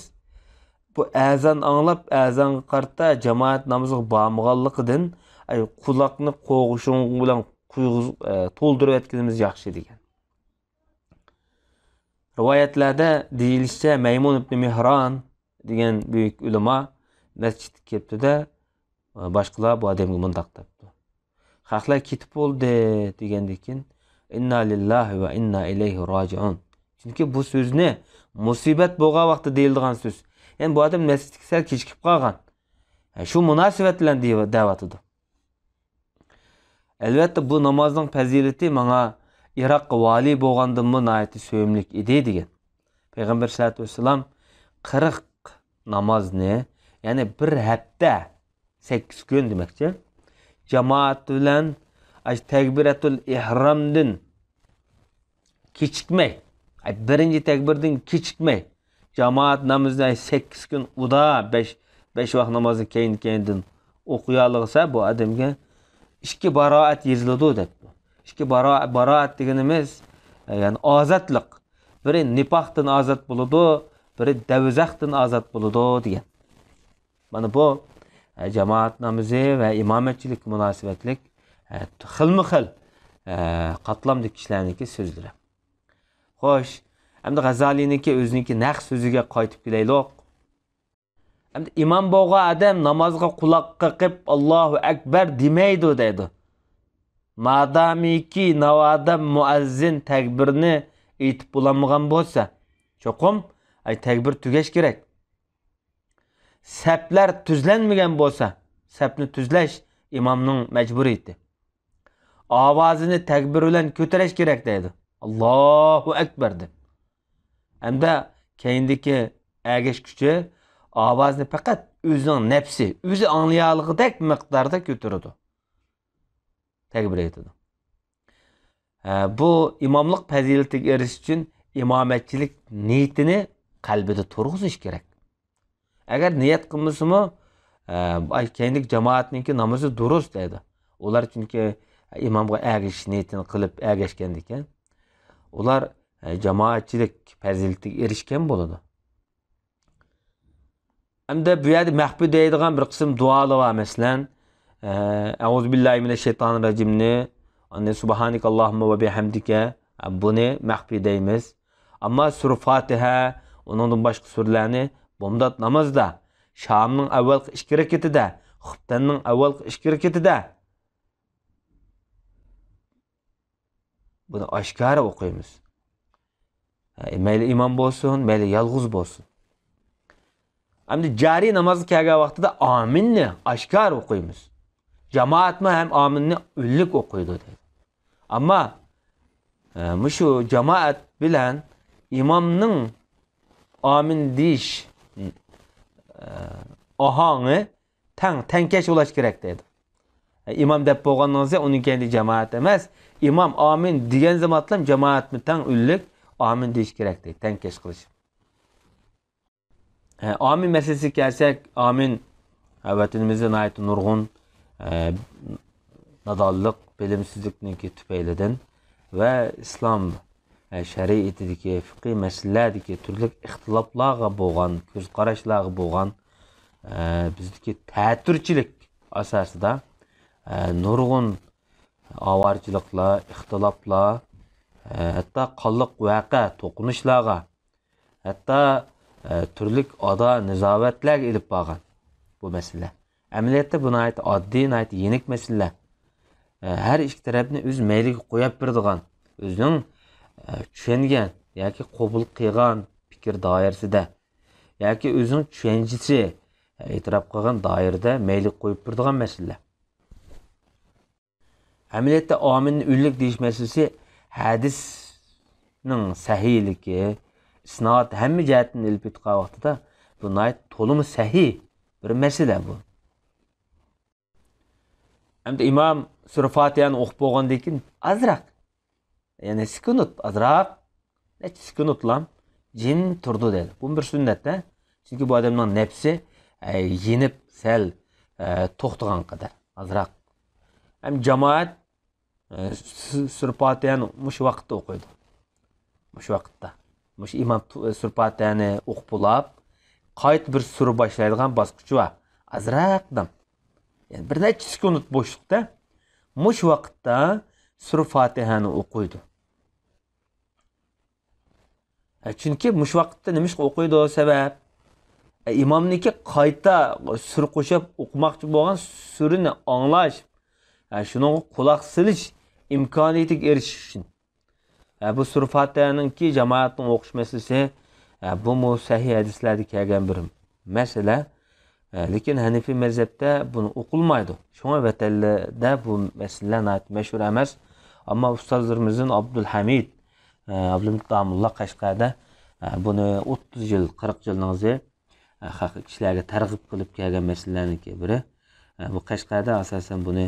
بۇ ئەزان ئاڭلاپ، ئەزانغا قارىتا جامائەت نامىزىغا بارمىغانلىقىدىن، ئەي، قۇلاقنى قوغۇشۇن بىلەن قۇيغۇز-، ئە، تولدۇرۇۋەتكىنىمىز ياخشى دېگەن. رىۋايەتلەردە دېيىلىشىچە، مەيمۇن ئىبنى مېھران دېگەن بۈيۈك ئۆلىما مەسچىتكە كەپتۇ-دە، باشقىلار بۇ ئادەمگە مۇنداق دەپتۇ: خەقلەر كېتىپ بولدى دېگەندىن كېيىن، ئىننا لىللاھى ۋە ئىننا ئىلەيھى راجىئۇن. چۈنكى بۇ سۆزنى مۇسىبەت بولغان ۋاقىتتا دېيىلىدىغان سۆز. يەنى بۇ ئادەم مەسچىتكە سەل كېچىكىپ قالغان. شۇ مۇناسىۋەت بىلەن دېيىۋ-، دەۋاتىدۇ. ئەلۋەتتە، بۇ نامازنىڭ پەزىلىتى ماڭا ئىراققا ۋالىي بولغاندىمۇ ناھايىتى سۆيۈملۈك ئىدى دېگەن. پەيغەمبەر سەللەللاھۇ ئەلەيھى ۋەسەللەم قىرىق نامازنى، يەنى بىر ھەپتە، سەككىز كۈن دېمەكچى، جامائەت بىلەن، ئاش-، تەكبىرەتۇل ئېھرامدىن كېچىكمەي، ئاي، بىرىنچى تەكبىردىن كېچىكمەي، جامائەت نامىزىنى، ئاي، سەككىز كۈن ئۇدا بەش، بەش ۋاق نامازنى كەينى-كەينىدىن ئوقۇيالىغىسە، بۇ ئادەمگە ئىككى بارائەت يېزىلىدۇ دەپتۇ. ئىككى باراء-، باراءەت دېگىنىمىز، ئە، يەنى ئازادلىق. بىرى نىپاقتىن ئازاد بولىدۇ، بىرى دەۋزەختىن ئازاد بولىدۇ دېگەن. مانا بۇ، ئە، جامائەت نامىزى ۋە ئىمامەتچىلىككە مۇناسىۋەتلىك، ئە، خىلمۇ خىل، ئە، قاتلامدىكى كىشىلەرنىڭكى سۆزلىرى. خوش، ئەمدى غەززالىنىڭكى ئۆزىنىڭكى نەق سۆزىگە قايتىپ كېلەيلۇق. ئەمدى ئىمام بولغان ئادەم نامازغا قۇلاق قېقىپ، «ئاللاھۇ ئەكبەر» دېمەيدۇ دەيدۇ. مادامىكى ناۋادا مۇئەززىن تەكبىرنى ئېيتىپ بولالمىغان بولسا، چوقۇم، ئاي، تەكبىر تۈگەش كېرەك. سەپلەر تۈزلەنمىگەن بولسا، سەپنى تۈزلەش ئىمامنىڭ مەجبۇرىيىتى. ئاۋازىنى تەكبىر بىلەن كۆتۈرۈش كېرەك دەيدۇ. «ئاللاھۇ ئەكبەر» دەپ. ھەمدە كەينىدىكى ئەگەشكۈچى ئاۋازىنى پەقەت ئۆزىنىڭ نەپسى، ئۆزى ئاڭلىيالىغۇدەك مىقداردا كۆتۈرىدۇ. تەكبىر ئېيتىدۇ. ھە، بۇ ئىماملىق پەزىلىتىگە ئېرىشىش ئۈچۈن ئىمامەتچىلىك نىيىتىنى قەلبىدە تۇرغۇزۇش كېرەك. ئەگەر نىيەت قىلمىسىمۇ، ئە، ئاي، كەينىدىكى جامائەتنىڭكى نامىزى دۇرۇس دەيدۇ. ئۇلار چۈنكى ئىمامغا ئەگىشىش نىيىتىنى قىلىپ ئەگەشكەندىكىن، ئۇلار، ئە، جامائەتچىلىك پەزىلىتىگە ئېرىشكەن بولىدۇ. ئەمدى بۇ يەردە مەخپىي دەيدىغان بىر قىسىم دۇئالار بار، مەسىلەن، ئە، «ئەئۇزۇ بىللاھى مىنەششەيتانىر راجىمنى»، ئاندىن «سۇبھانىكاللاھۇممە ۋە بىھەمدىكە»، بۇنى مەخپىي دەيمىز. ئەمما سۈرە فاتىھە، ئۇنىڭدىن باشقا سۈرىلەرنى بامدات نامازدا، شامنىڭ ئەۋۋەلقى ئىككى رەكىتىدە، خۇپتەننىڭ ئەۋۋەلقى ئىككى رەكىتىدە بۇنى ئاشكارا ئوقۇيمىز. ھە، مەيلى ئىمام بولسۇن، مەيلى يالغۇز بولسۇن. ئەمدى جارىي نامازغا كەلگەن ۋاقتىدا ئامىننى ئاشكارا ئوقۇيمىز. جامائەتمۇ ھەم ئامىننى ئۈنلۈك ئوقۇيدۇ دەيدۇ. ئەمما، ئە، مۇشۇ جامائەت بىلەن ئىمامنىڭ ئامىن دېيىش، ئە، ئاھاڭى تەڭ، تەڭكەش بولۇش كېرەك دەيدۇ. ئىمام دەپ بولغاندىن ئېنىڭ كەينىدە جامائەت ئەمەس، ئىمام ئامىن دېگەن زامانلام جامائەتمۇ تەڭ ئۈنلۈك ئامىن دېيىش كېرەك دەيدۇ، تەڭكەش قىلىش. ئامىن مەسىلىسىگە كەلسەك، ئامىن، ۋەتىنىمىزدە ناھايىتى نۇرغۇن، ئە، نادانلىق، بىلىمسىزلىكنىڭكى تۈپەيلىدىن ۋە ئىسلام، ئە، شەرىئىتىدىكى فىقھىي مەسىلىلەردىكى تۈرلۈك ئىختىلاپلارغا بولغان، كۆز قاراشلارغا بولغان، ئە، بىزدىكى تەتۈرچىلىك ئاساسىدا، ئە، نۇرغۇن ئاۋارىچىلىقلار، ئىختىلاپلار، ئە، ھەتتا قانلىق ۋەقە، توقۇنۇشلارغا، ھەتتا، ئە، تۈرلۈك ئادا نىزاۋەتلەرگە ئېلىپ بارغان بۇ مەسىلە. ئەمەلىيەتتە بۇ ناھايىتى ئاددىي، ناھايىتى يېنىك مەسىلە. ئە، ھەر ئىككى تەرەپنى ئۆز مەيلىگە قويۇپ بېرىدىغان، ئۆزىنىڭ، ئە، چۈشەنگەن ياكى قوبۇل قىلغان پىكىر دائىرىسىدە ياكى ئۆزىنىڭ چۈشەنچىسى، ئە، ئېتىراپ قىلغان دائىرىدە مەيلىگە قويۇپ بېرىدىغان مەسىلە. ئەمەلىيەتتە ئامىننى ئۈنلۈك دېيىش مەسىلىسى ھەدىسنىڭ سەھىھلىكى، ئىسناد ھەممە جەھەتتىن ئېلىپ ئېيتقان ۋاقتىدا بۇ ناھايىتى تولىمۇ سەھىھ بىر مەسىلە بۇ. ئەمدى ئىمام سۈرە فاتىھەنى ئوقۇپ بولغاندىن كېيىن ئازراق، يەنى سۈكۈنۇت، ئازراق نەچچە سېكۇنتلام جىم تۇرىدۇ دەيدۇ. بۇمۇ بىر سۈننەت-تە. چۈنكى بۇ ئادەمنىڭ نەپسى، ئە، يېنىپ سەل، ئە، توختىغان قەدەر، ئازراق. ھەم جامائەت، ئە، سۈ-، سۈرە پاتىھەنى مۇشۇ ۋاقىتتا ئوقۇيدۇ. مۇشۇ ۋاقىتتا. مۇشۇ ئىمام تۇ-، سۈرە پاتىھەنى ئوقۇپ بولاپ، قايتا بىر سۈرە باشلايدىغان باسقۇچى بار. ئازراق دەم. يەنى بىر نەچچە سېكۇنت بوشلۇقتا مۇشۇ ۋاقىتتا سۈرە پاتىھەنى ئوقۇيدۇ. ھە، چۈنكى مۇشۇ ۋاقىتتا نېمىشقا ئوقۇيدۇ؟ سەۋەب، ھە، ئىمامنىڭكى قايتا سۈرە قوشۇپ ئوقۇماقچى بولغان سۈرىنى ئاڭلاش، ھە، شۇنىڭغا قۇلاق سېلىش ئىمكانىيىتىگە ئېرىشىش ئۈچۈن. ھە، بۇ سۈرە فاتىھەنىڭكى جامائەتنىڭ ئوقۇش مەسىلىسى، ھە، بۇمۇ سەھىھ ھەدىسلەردە كەلگەن بىر مەسىلە. ھە، لېكىن ھەنىفىي مەزھەپتە بۇنى ئوقۇلمايدۇ. شۇڭا ۋەتەنلەردە بۇ مەسىلىلەر ناھايىتى مەشھۇر ئەمەس. ئەمما ئۇستازلىرىمىزدىن ئابدۇلھەمىد، ھە، ئابدۇلھەمىد داموللا قەشقەردە، ھە، بۇنى ئوتتۇز يىل، قىرىق يىلنىڭ ئىزى، ھە، خەق-، كىشىلەرگە تەرغىب قىلىپ كەلگەن مەسىلىلەرنىڭكى بىرى. ھە، بۇ قەشقەردە ئاساسەن بۇنى،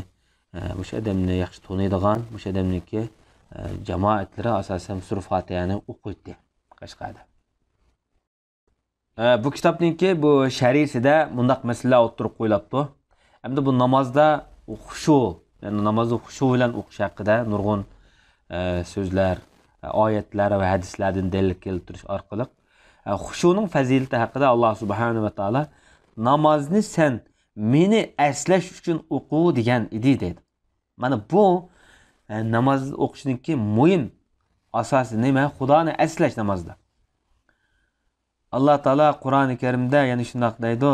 ھە، مۇشۇ ئادەمنى ياخشى تونۇيدىغان، مۇشۇ ئادەمنىڭكى، ھە، جامائەتلىرى ئاساسەن سۈرە فاتىھەنى ئوقۇيتتى قەشقەردە. ئە، بۇ كىتابنىڭكى بۇ شەرھىسىدە مۇنداق مەسىلىلەر ئوتتۇرىغا قويۇلۇپتۇ. ئەمدى بۇ نامازدا خۇشۇ، يەنى نامازدا خۇشۇ بىلەن ئوقۇش ھەققىدە نۇرغۇن، ئە، سۆزلەر، ئايەتلەر ۋە ھەدىسلەردىن دەلىل كەلتۈرۈش ئارقىلىق، ئە، خۇشۇنىڭ پەزىلىتى ھەققىدە ئاللا سۇبھانەھۇ ۋە تائالا، «نامازنى سەن مېنى ئەسلەش ئۈچۈن ئوقۇ» دېگەن ئىدى، دەيدۇ. مانا بۇ، ئە، ناماز ئوقۇشنىڭكى مۇھىم ئاساسى نېمە؟ خۇدانى ئەسلەش نامازدا. ئاللا تائالا قۇرئانى كەرىمدە يەنە شۇنداق دەيدۇ،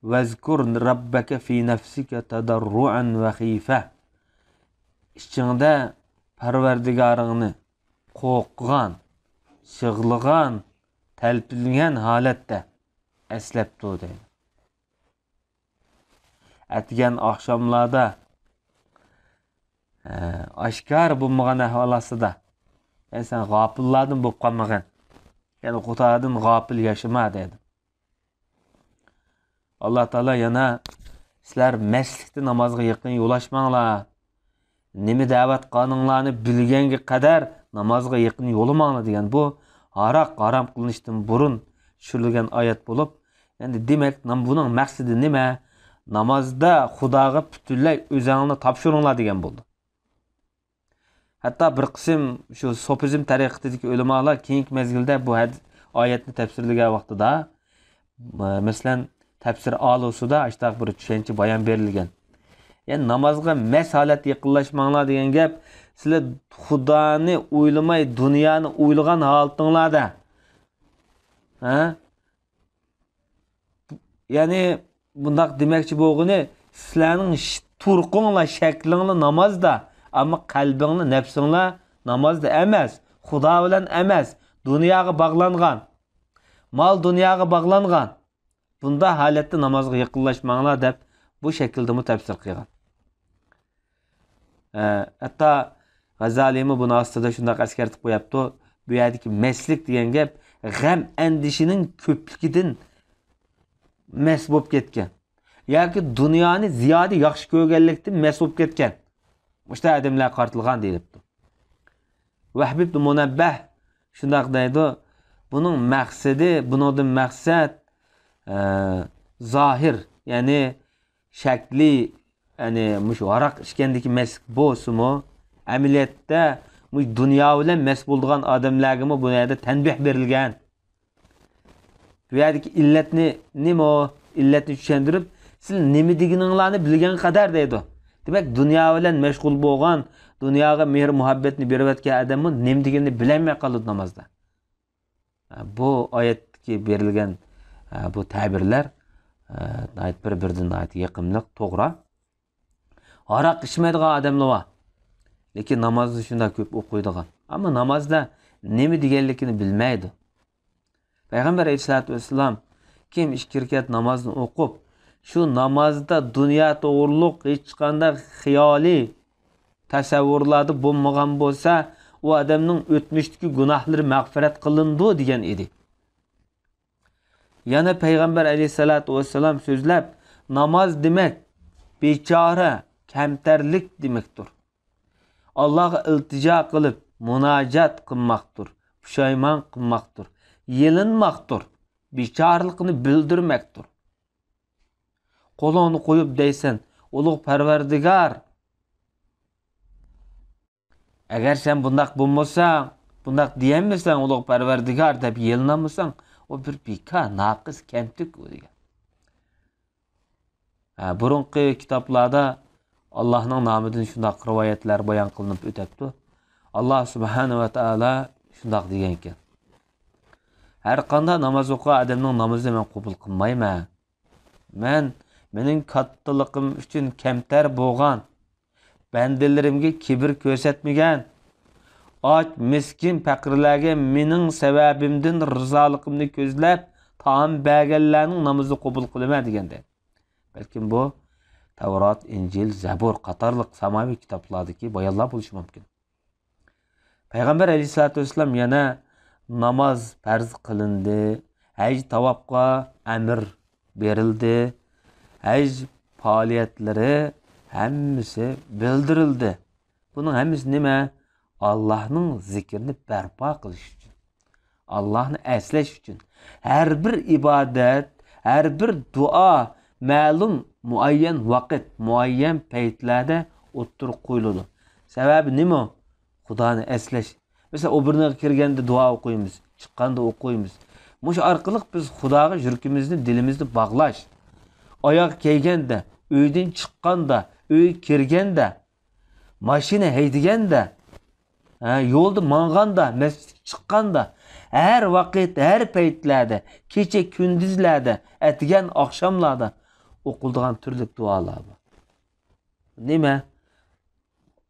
«ۋەزكۇر رەببەكە فى نەفسىكە تەدەررۇئەن ۋە خىفە.» ئىچىڭدە پەرۋەردىگارىڭنى قورققان، يىغلىغان، تەلپۈنگەن ھالەتتە ئەسلەپ تۇر دەيدۇ. ئەتىگەن ئاخشاملاردا، ھە، ئاشكارا بولمىغان ئەھۋال ئاستىدا، يەنى سەن غاپىللاردىن بولۇپ قالمىغىن. يەنى خۇدادىن غاپىل ياشىما دەيدۇ. ئاللا تائالا يەنە، «سىلەر مەستلىكتە نامازغا يېقىن يولاشماڭلار. نېمە دەۋاتقانىڭلارنى بىلگەنگە قەدەر نامازغا يېقىن يولىماڭلار» دېگەن بۇ ھاراق ھارام قىلىنىشتىن بۇرۇن چۈشۈرۈلگەن ئايەت بولۇپ، ئەمدى دېمەك، نام-، بۇنىڭ مەقسىتى نېمە؟ نامازدا خۇداغا پۈتۈنلەي ئۆزۈڭلارنى تاپشۇرۇڭلار دېگەن بولىدۇ. ھەتتا بىر قىسىم شۇ سوپىزم تەرىقىتىدىكى ئۆلىمالار كېيىنكى مەزگىلدە بۇ ھەد-، ئايەتنى تەپسىرلىگەن ۋاقتىدا، مە-، مەسىلەن، تەپسىر ئالۇسىدا ئاشۇنداق بىر چۈشەنچە بايان بېرىلگەن. يەنى نامازغا مەست ھالەتتە يېقىنلاشماڭلار دېگەن گەپ، سىلەر خۇدانى ئويلىماي، دۇنيانى ئويلىغان ھالىتىڭلاردا، ھە؟ يەنى، بۇنداق دېمەكچى بولغىنى، سىلەرنىڭ ش-، تۇرقۇڭلار، شەكلىڭلار نامازدا، ئەمما قەلبىڭلار، نەپسىڭلار نامازدا ئەمەس، خۇدا بىلەن ئەمەس، دۇنياغا باغلانغان، مال دۇنياغا باغلانغان. بۇنداق ھالەتتە نامازغا يېقىنلاشماڭلار دەپ، بۇ شەكىلدىمۇ تەپسىر قىلغان. ئە، ھەتتا غازالىيمۇ بۇنىڭ ئاستىدا شۇنداق ئەسكەرتىپ قوياپتۇ. بۇ يەردىكى مەستلىك دېگەن گەپ غەم ئەندىشىنىڭ كۆپلۈكىدىن مەست بولۇپ كەتكەن ياكى دۇنيانى زىيادە ياخشى كۆرگەنلىكتىن مەست بولۇپ كەتكەن مۇشۇنداق ئادەملەرگە قارىتىلغان دېيىلىپتۇ. ۋەھب ئىبن مۇنەببەھ شۇنداق دەيدۇ، بۇنىڭ مەقسىتى، بۇنىڭدىن مەقسەت، ئە، زاھىر، يەنى شەكلى، يەنى مۇشۇ ھاراق ئىچكەندىكى مەستلىك بولسىمۇ، ئەمەلىيەتتە مۇشۇ دۇنيا بىلەن مەست بولىدىغان ئادەملەرگىمۇ بۇ يەردە تەنبىھ بېرىلگەن. بۇ يەردىكى ئىللەتنى، نېمە ئۇ؟ ئىللەتنى چۈشەندۈرۈپ، سىز نېمە دېگىنىڭلارنى بىلگەن قەدەر دەيدۇ. دېمەك، دۇنيا بىلەن مەشغۇل بولغان، دۇنياغا مېھىر-مۇھەببەتنى بېرىۋەتكەن ئادەممۇ نېمە دېگىنىنى بىلەلمەي قالىدۇ نامازدا. بۇ ئايەتتىكى بېرىلگەن، بۇ تەبىرلەر، ناھايىتى بىر-بىرىدىن ناھايىتى يېقىملىق، توغرا. ھاراق ئىچمەيدىغان ئادەملەر بار. لېكىن نامازنى شۇنداق كۆپ ئوقۇيدىغان. ئەمما نامازدا نېمە دېگەنلىكىنى بىلمەيدۇ. پەيغەمبەر ئەلەيھىسسالاتۇ ۋەسسالام كىم ئىككى رەكەت نامازنى ئوقۇپ، شۇ نامازدا دۇنيا توغرۇلۇق ھېچقانداق خىيالىي تەسەۋۋۇرلاردا بولمىغان بولسا، ئۇ ئادەمنىڭ ئۆتمۈشتىكى گۇناھلىرى مەغپىرەت قىلىنىدۇ دېگەن ئىدى. يەنە پەيغەمبەر ئەلەيھىسسالاتۇ ۋەسسالام سۆزلەپ، ناماز دېمەك، بىچارە، كەمتەرلىك دېمەكتۇر. ئاللاغا ئىلتىجا قىلىپ، مۇناجات قىلماقتۇر، پۇشايمان قىلماقتۇر، يېلىنماقتۇر، بىچارىلىقنى بىلدۈرمەكتۇر. قولۇڭنى قويۇپ دەيسەن، ئۇلۇغ پەرۋەردىگار، ئەگەر سەن بۇنداق بولمىساڭ، بۇنداق دېيەلمىسەڭ، ئۇلۇغ پەرۋەردىگار دەپ يېلىنالمىساڭ، ئۇ بىر بىكار، ناقىس، كەمتۈك ئۇ دېگەن. ھە، بۇرۇنقى كىتابلاردا ئاللاھنىڭ نامىدىن شۇنداق رىۋايەتلەر بايان قىلىنىپ ئۆتەپتۇ. ئاللاھ سۇبھانەھۇ ۋە تائالا شۇنداق دېگەنكەن، ھەر قانداق ناماز ئوقۇغان ئادەمنىڭ نامىزىنى مەن قوبۇل قىلمايمەن. مەن مېنىڭ كاتتىلىقىم ئۈچۈن كەمتەر بولغان، بەندىلىرىمگە كىبىر كۆرسەتمىگەن، ئاچ، مىسكىن، پەقىرلەرگە مېنىڭ سەۋەبىمدىن رىزالىقىمنى كۆزلەپ تائام بەرگەنلەرنىڭ نامىزىنى قوبۇل قىلىمەن دېگەندەك. بەلكىم بۇ تەۋرات، ئىنجىل، زەبۇر قاتارلىق ساماۋىي كىتابلاردىكى بايانلار بولۇشى مۇمكىن. پەيغەمبەر ئەلەيھىسسالاتۇ ۋەسسالام يەنە ناماز پەرز قىلىندى، ھەج، تاۋاپقا ئەمر بېرىلدى، ھەج پائالىيەتلىرى ھەممىسى بىلدۈرۈلدى. بۇنىڭ ھەممىسى نېمە؟ ئاللاھنىڭ زىكرىنى بەرپا قىلىش ئۈچۈن. ئاللاھنى ئەسلەش ئۈچۈن. ھەر بىر ئىبادەت، ھەر بىر دۇئا مەلۇم مۇئەييەن ۋاقىت، مۇئەييەن پەيتلەردە ئوتتۇرىغا قويۇلىدۇ. سەۋەبى نېمە؟ خۇدانى ئەسلەش. مەسىلەن، ئوبورنىغا كىرگەندە دۇئا ئوقۇيمىز، چىققاندا ئوقۇيمىز. مۇشۇ ئارقىلىق بىز خۇداغا يۈرىكىمىزنى، دىلىمىزنى باغلاش. ئاياغ كەيگەندە، ئۆيدىن چىققاندا، ئۆيگە كىرگەندە، ماشىنا ھەيدىگەندە، ھە، يولدا ماڭغاندا، مەسچىتكە چىققاندا، ھەر ۋاقىت، ھەر پەيتلەردە، كېچە كۈندۈزلەردە، ئەتىگەن ئاخشاملاردا ئوقۇلىدىغان تۈرلۈك دۇئالار بار. نېمە؟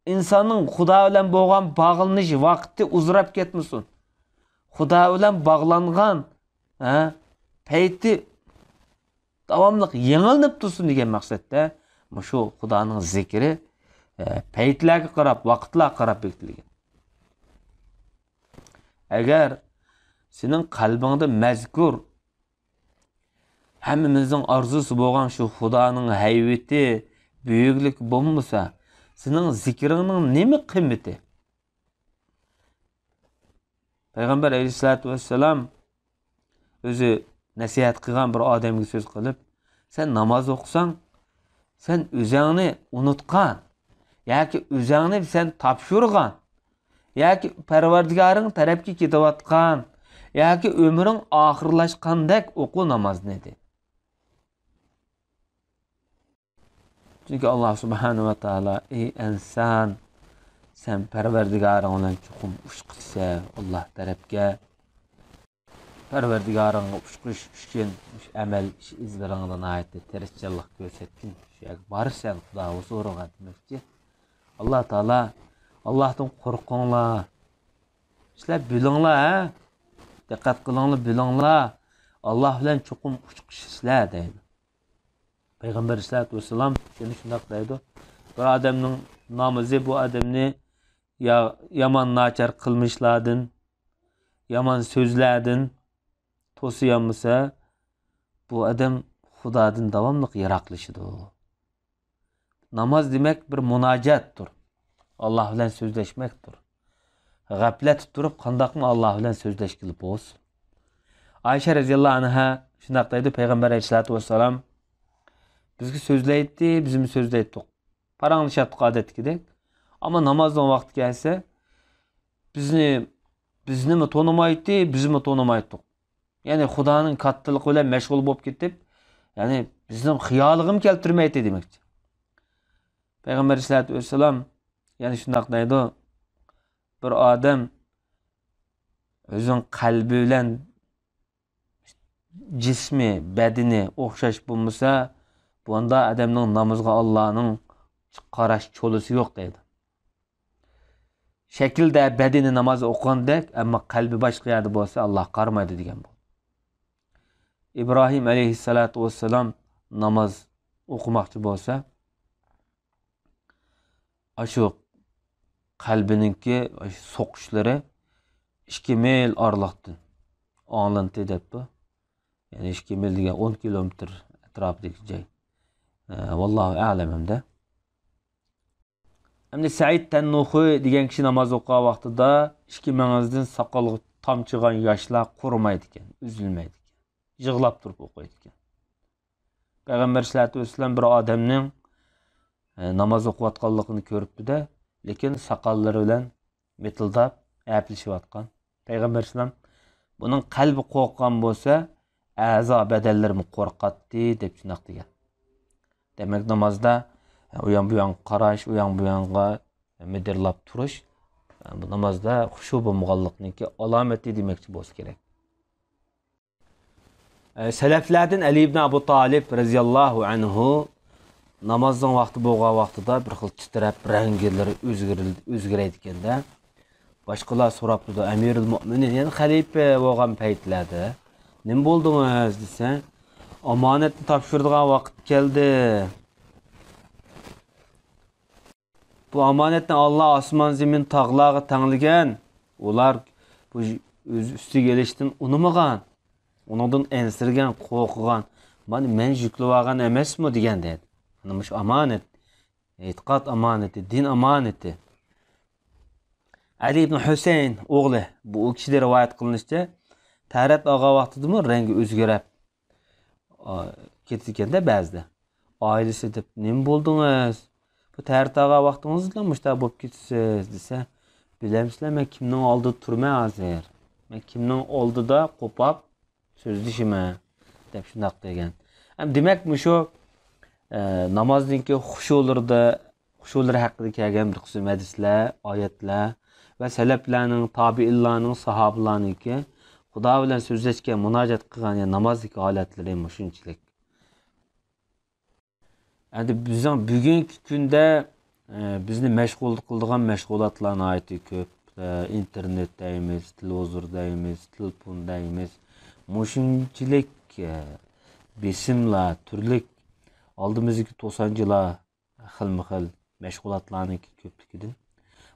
ئىنساننىڭ خۇدا بىلەن بولغان باغلىنىش ۋاقتى ئۇزىراپ كەتمىسۇن. خۇدا بىلەن باغلانغان، ھە، پەيتى داۋاملىق يېڭىلىنىپ تۇرسۇن دېگەن مەقسەتتە مۇشۇ خۇدانىڭ زىكرى، ئە، پەيتلەرگە قاراپ، ۋاقىتلارغا قاراپ بېكىتىلگەن. ئەگەر سېنىڭ قەلبىڭدە مەزكۇر، ھەممىمىزنىڭ ئارزۇسى بولغان شۇ خۇدانىڭ ھەيۋىتى، بۈيۈكلۈكى بولمىسا، سېنىڭ زىكرىڭنىڭ نېمە قىممىتى؟ پەيغەمبەر ئەلەيھىسسالاتۇ ۋەسسالام ئۆزى نەسىھەت قىلغان بىر ئادەمگە سۆز قىلىپ، سەن ناماز ئوقۇساڭ، سەن ئۆزۈڭنى ئۇنتقان ياكى ئۆزۈڭنى سەن تاپشۇرغان ياكى پەرۋەردىگارىڭ تەرەپكە كېتىۋاتقان ياكى ئۆمرۈڭ ئاخىرلاشقاندەك ئوقۇ نامازنى، دېدى. چۈنكى ئاللاھ سۇبھانەھۇ ۋە تائالا، ئەي ئىنسان، سەن پەرۋەردىگارىڭ بىلەن چوقۇم ئۇچقۇچىسەن ئاللا تەرەپكە. پەرۋەردىگارىڭغا ئۇچقۇچ ئۈچۈن مۇشۇ ئەمەل ئىش ئىزلىرىڭدا ناھايىتى تىرىشچانلىق كۆرسەتكىن. شۇ يەرگە بارىسەن، خۇدا ھۇزۇرىغا دېمەكچى. ئاللا تائالا، ئاللاھتىن قورقۇڭلار. سىلەر بىلىڭلار، ھە؟ دىققەت قىلىڭلار، بىلىڭلار. ئاللا بىلەن چوقۇم ئۇچقۇچىسىلەر دەيدۇ. پەيغەمبەر ئەلەيھىسسالاتۇ ۋەسسالام يەنە شۇنداق دەيدۇ، بىر ئادەمنىڭ نامىزى بۇ ئادەمنى يا-، يامان ناچار قىلمىشلاردىن، يامان سۆزلەردىن توسىيالمىسا، بۇ ئادەم خۇدادىن داۋاملىق يىراقلىشىدۇ. ناماز دېمەك بىر مۇناجاتتۇر. ئاللا بىلەن سۆزلەشمەكتۇر. غەپلەتتە تۇرۇپ قانداقمۇ ئاللا بىلەن سۆزلەشكىلى بولسۇن؟ ئائىشە رەزىياللاھۇ ئەنھا شۇنداق دەيدۇ، پەيغەمبەر ئەلەيھىسسالاتۇ ۋەسسالام بىزگە سۆزلەيتتى، بىزمۇ سۆزلەيتتۇق. پاراڭلىشاتتۇق ئادەتتىكىدەك. ئەمما نامازنىڭ ۋاقتى كەلسە، بىزنى، بىزنىمۇ تونۇمايتتى، بىزمۇ تونۇمايتتۇق. يەنى خۇدانىڭ كاتتىلىقى بىلەن مەشغۇل بولۇپ كېتىپ، يەنى بىزنىڭ خىيالىغىمۇ كەلتۈرمەيتتى دېمەكچى. پەيغەمبەر ئەلەيھىسسالاتۇ ۋەسسالام يەنە شۇنداق دەيدۇ، بىر ئادەم ئۆزىنىڭ قەلبى بىلەن جىسمى، بەدىنى ئوخشاش بولمىسا، بۇنداق ئادەمنىڭ نامىزىغا ئاللانىڭ قاراش چولىسى يوق دەيدۇ. شەكىلدە بەدىنى ناماز ئوقۇغاندەك، ئەمما قەلبى باشقا يەردە بولسا، ئاللا قارىمايدۇ دېگەن بۇ. ئىبراھىم ئەلەيھىسسالاتۇ ۋەسسالام ناماز ئوقۇماقچى بولسا، ئاشۇ قەلبىنىڭكى ئاشۇ سوقۇشلىرى ئىككى مىل ئارىلىقتىن ئاڭلىنىتتى دەپتۇ. يەنى ئىككى مىل دېگەن ئون كىلومېتىر ئەتراپىدىكى جاي. ئە، ۋاللاھۇ ئەلەم ئەمدى. ئەمدى سەئىد تەننۇخۇي دېگەن كىشى ناماز ئوقۇغان ۋاقتىدا ئىككى مېڭىسىدىن ساقالغا تامچىغان ياشلار قۇرۇمايدىكەن، ئۈزۈلمەيدىكەن. يىغلاپ تۇرۇپ ئوقۇيدىكەن. پەيغەمبەر سەللەللاھۇ ئەلەيھى ۋەسەللەم بىر ئادەمنىڭ، ئە، ناماز ئوقۇۋاتقانلىقىنى كۆرۈپتۇ-دە، لېكىن ساقاللىرى بىلەن مىتىلداپ، ئەپلىشىۋاتقان. پەيغەمبەر ئەلەيھىسسالام بۇنىڭ قەلبى قورققان بولسا، ئەزا بەدەنلىرىمۇ قورقاتتى، دەپ شۇنداق دېگەن. دېمەك، نامازدا ئۇيان بۇيانغا قاراش، ئۇيان بۇيانغا مىدىرلاپ تۇرۇش، بۇ نامازدا خۇشۇ بولمىغانلىقنىڭكى ئالامىتى دېمەكچى بولسا كېرەك. سەلەفلەردىن ئەلى ئىبن ئەبۇ تالىپ رەزىياللاھۇ ئەنھۇ نامازنىڭ ۋاقتى بولغان ۋاقتىدا بىر خىل تىترەپ، رەڭگىلىرى ئۆزگىرىل-، ئۆزگىرەيدىكەن-دە. باشقىلار سوراپتۇ، ئەمىرۇل مۆمىنىن، يەنى خەلىپە بولغان پەيتلەردە، نېمە بولدىڭىز دېسە، ئامانەتنى تاپشۇرىدىغان ۋاقىت كەلدى. بۇ ئامانەتنى ئاللا ئاسمان زېمىن تاغلارغا تەڭلىگەن. ئۇلار بۇ ئۆز ئۈستىگە ئېلىشتىن ئۇنىمىغان. ئۇنىڭدىن ئەنسىرىگەن، قورقۇغان. مانا مەن يۈكلىۋالغان ئەمەسمۇ دېگەن دەيدۇ. مانا مۇشۇ ئامانەت. ئېتىقاد ئامانىتى، دىن ئامانىتى. ئەلى ئىبن ھۈسەيىن ئوغلى، بۇ ئۇ كىشىدە رىۋايەت قىلىنىشىچە، تەھارەت ئالغان ۋاقتىدىمۇ رەڭگى ئۆزگىرەپ، ئا، كېتىدىكەن-دە بەزىدە. ئائىلىسى دەپ، نېمە بولدىڭىز؟ بۇ تەھارەت ئالغان ۋاقتىڭىزدىلا مۇشۇنداق بولۇپ كېتىسىز دېسە، بىلەمسىلەر، مەن كىمنىڭ ئالدىدا تۇرىمەن ھازىر؟ مەن كىمنىڭ ئالدىدا قوپاپ سۆزلىشىمەن؟ دەپ شۇنداق دېگەن. ھەم دېمەك، مۇشۇ، ئە، نامازنىڭكى خۇشۇلىرىدا، خۇشۇلىرى ھەققىدە كەلگەن بىر قىسىم ھەدىسلەر، ئايەتلەر ۋە سەلەپلەرنىڭ، تابىئىنلارنىڭ، ساھابىلارنىڭكى خۇدا بىلەن سۆزلەشكەن، مۇناجات قىلغان، يەنى نامازدىكى ھالەتلىرى مۇشۇنچىلىك. ئەمدى بىزنىڭ بۈگۈنكى كۈندە، ئە، بىزنى مەشغۇل قىلىدىغان مەشغۇلاتلار ناھايىتى كۆپ. ئە، ئىنتېرنېت دەيمىز، تېلېۋىزور دەيمىز، تېلېفون دەيمىز. مۇشۇنچىلىك، ئە، بېسىملار، تۈرلۈك ئالدىمىزدىكى توسانچىلار، خىلمۇ خىل مەشغۇلاتلارنىڭكى كۆپلۈكىدىن.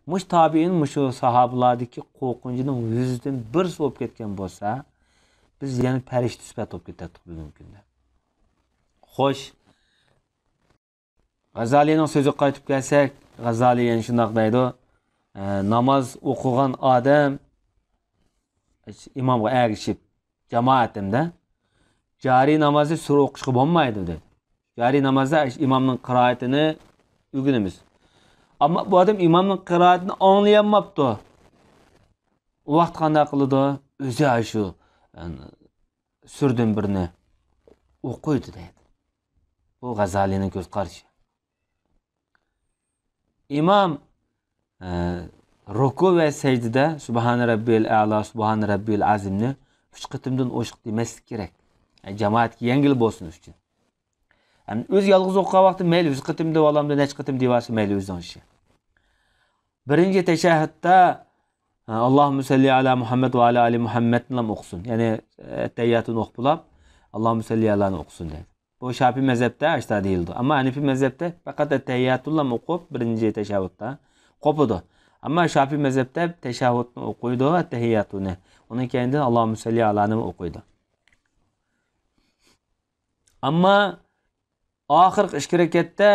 مۇشۇ تابىئىن، مۇشۇ ساھابىلاردىكى قورقۇنچىنىڭ يۈزدىن بىرسى بولۇپ كەتكەن بولسا، بىز يەنە پەرىشتە سۈپەت بولۇپ كېتەتتۇق بۈگۈنكى كۈندە. خوش، غازالىنىڭ سۆزىگە قايتىپ كەلسەك، غازالى يەنە شۇنداق دەيدۇ، ئە، ناماز ئوقۇغان ئادەم ئىمامغا ئەگىشىپ، جامائەت ھەمدە جارى نامازنى سۈرە ئوقۇشقا بولمايدۇ، دەيدۇ. جارى نامازدا ئىمامنىڭ قىرائىتىنى ئۆگىنىمىز. ئەمما بۇ ئادەم ئىمامنىڭ قىرائىتىنى ئاڭلىيالماپتۇ. ئۇ ۋاقىت قانداق قىلىدۇ؟ ئۆزى ئاشۇ، يەنى، سۈرىدىن بىرنى ئوقۇيدۇ، دەيدۇ. بۇ غازالىنىڭ كۆز قارىشى. ئىمام ئە، رۇكۇ ۋە سەجدىدە سۇبھانە رەببىيەل ئەلا، سۇبھانە رەببىيەل ئەزىمنى ئۈچ قېتىمدىن ئوشۇق دېمەسلىك كېرەك. ئە، جامائەتكە يەڭگىل بولسۇن ئۈچۈن. ھەم ئۆزى يالغۇز ئوقۇغان ۋاقتىدا مەيلى يۈز قېتىم دەۋالامدۇ، نەچچە قېتىم دەۋالسا مەيلى ئۆزىنىڭ ئىشى. بىرىنچى تەشەھھۇدتا، ئە، ئاللاھۇممە سەللى ئەلا مۇھەممەد ۋە ئەلا ئالى مۇھەممەدنىلا ئوقۇسۇن. يەنى، ئە، ئەتتەھىياتۇنى ئوقۇپ بولاپ، ئاللاھۇممە سەللى ئەلانى ئوقۇسۇن دەيدۇ. بۇ شافىئى مەزھەپتە ئاشتا دېيىلىدۇ. ئەمما ھەنىفىي مەزھەپتە پەقەت ئەتتەھىياتۇللا ئوقۇپ، بىرىنچى تەشەھھۇدتا قوپىدۇ. ئەمما شافىئىي مەزھەپتە تەشەھھۇدنى ئوقۇيدۇ، ئەتتەھىياتۇنى. ئۇنىڭ كەينىدىن ئاللاھۇممە سەللى ئەلانى ئوقۇيدۇ. ئەمما ئاخىرقى ئىككى رەكەتتە،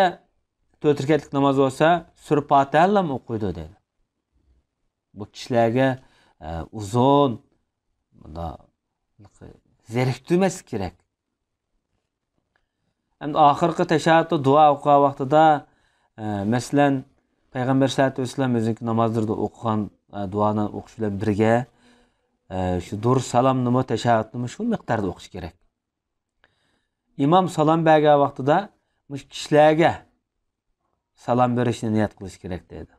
تۆت رەكەتلىك ناماز بولسا، سۈرە پاتىھەنىلا ئوقۇيدۇ دەيدۇ. بۇ كىشىلەرگە، ئە، ئۇزۇن، مۇنداق زېرىكتۈرمەسلىك كېرەك. ئەمدى ئاخىرقى تەشەھھۇدتا دۇئا ئوقۇغان ۋاقتىدا، ئە، مەسىلەن، پەيغەمبەر سەللەللاھۇ ئەلەيھى ۋەسەللەم ئۆزىنىڭكى نامازلىرىدا ئوقۇغان، ئە، دۇئانى ئوقۇش بىلەن بىرگە، ئە، شۇ دۇرۇت سالامنىمۇ، تەشەھھۇدنىمۇ شۇ مىقداردا ئوقۇش كېرەك. ئىمام سالام بەرگەن ۋاقتىدا مۇشۇ كىشىلەرگە سالام بېرىشنى نىيەت قىلىش كېرەك دەيدۇ.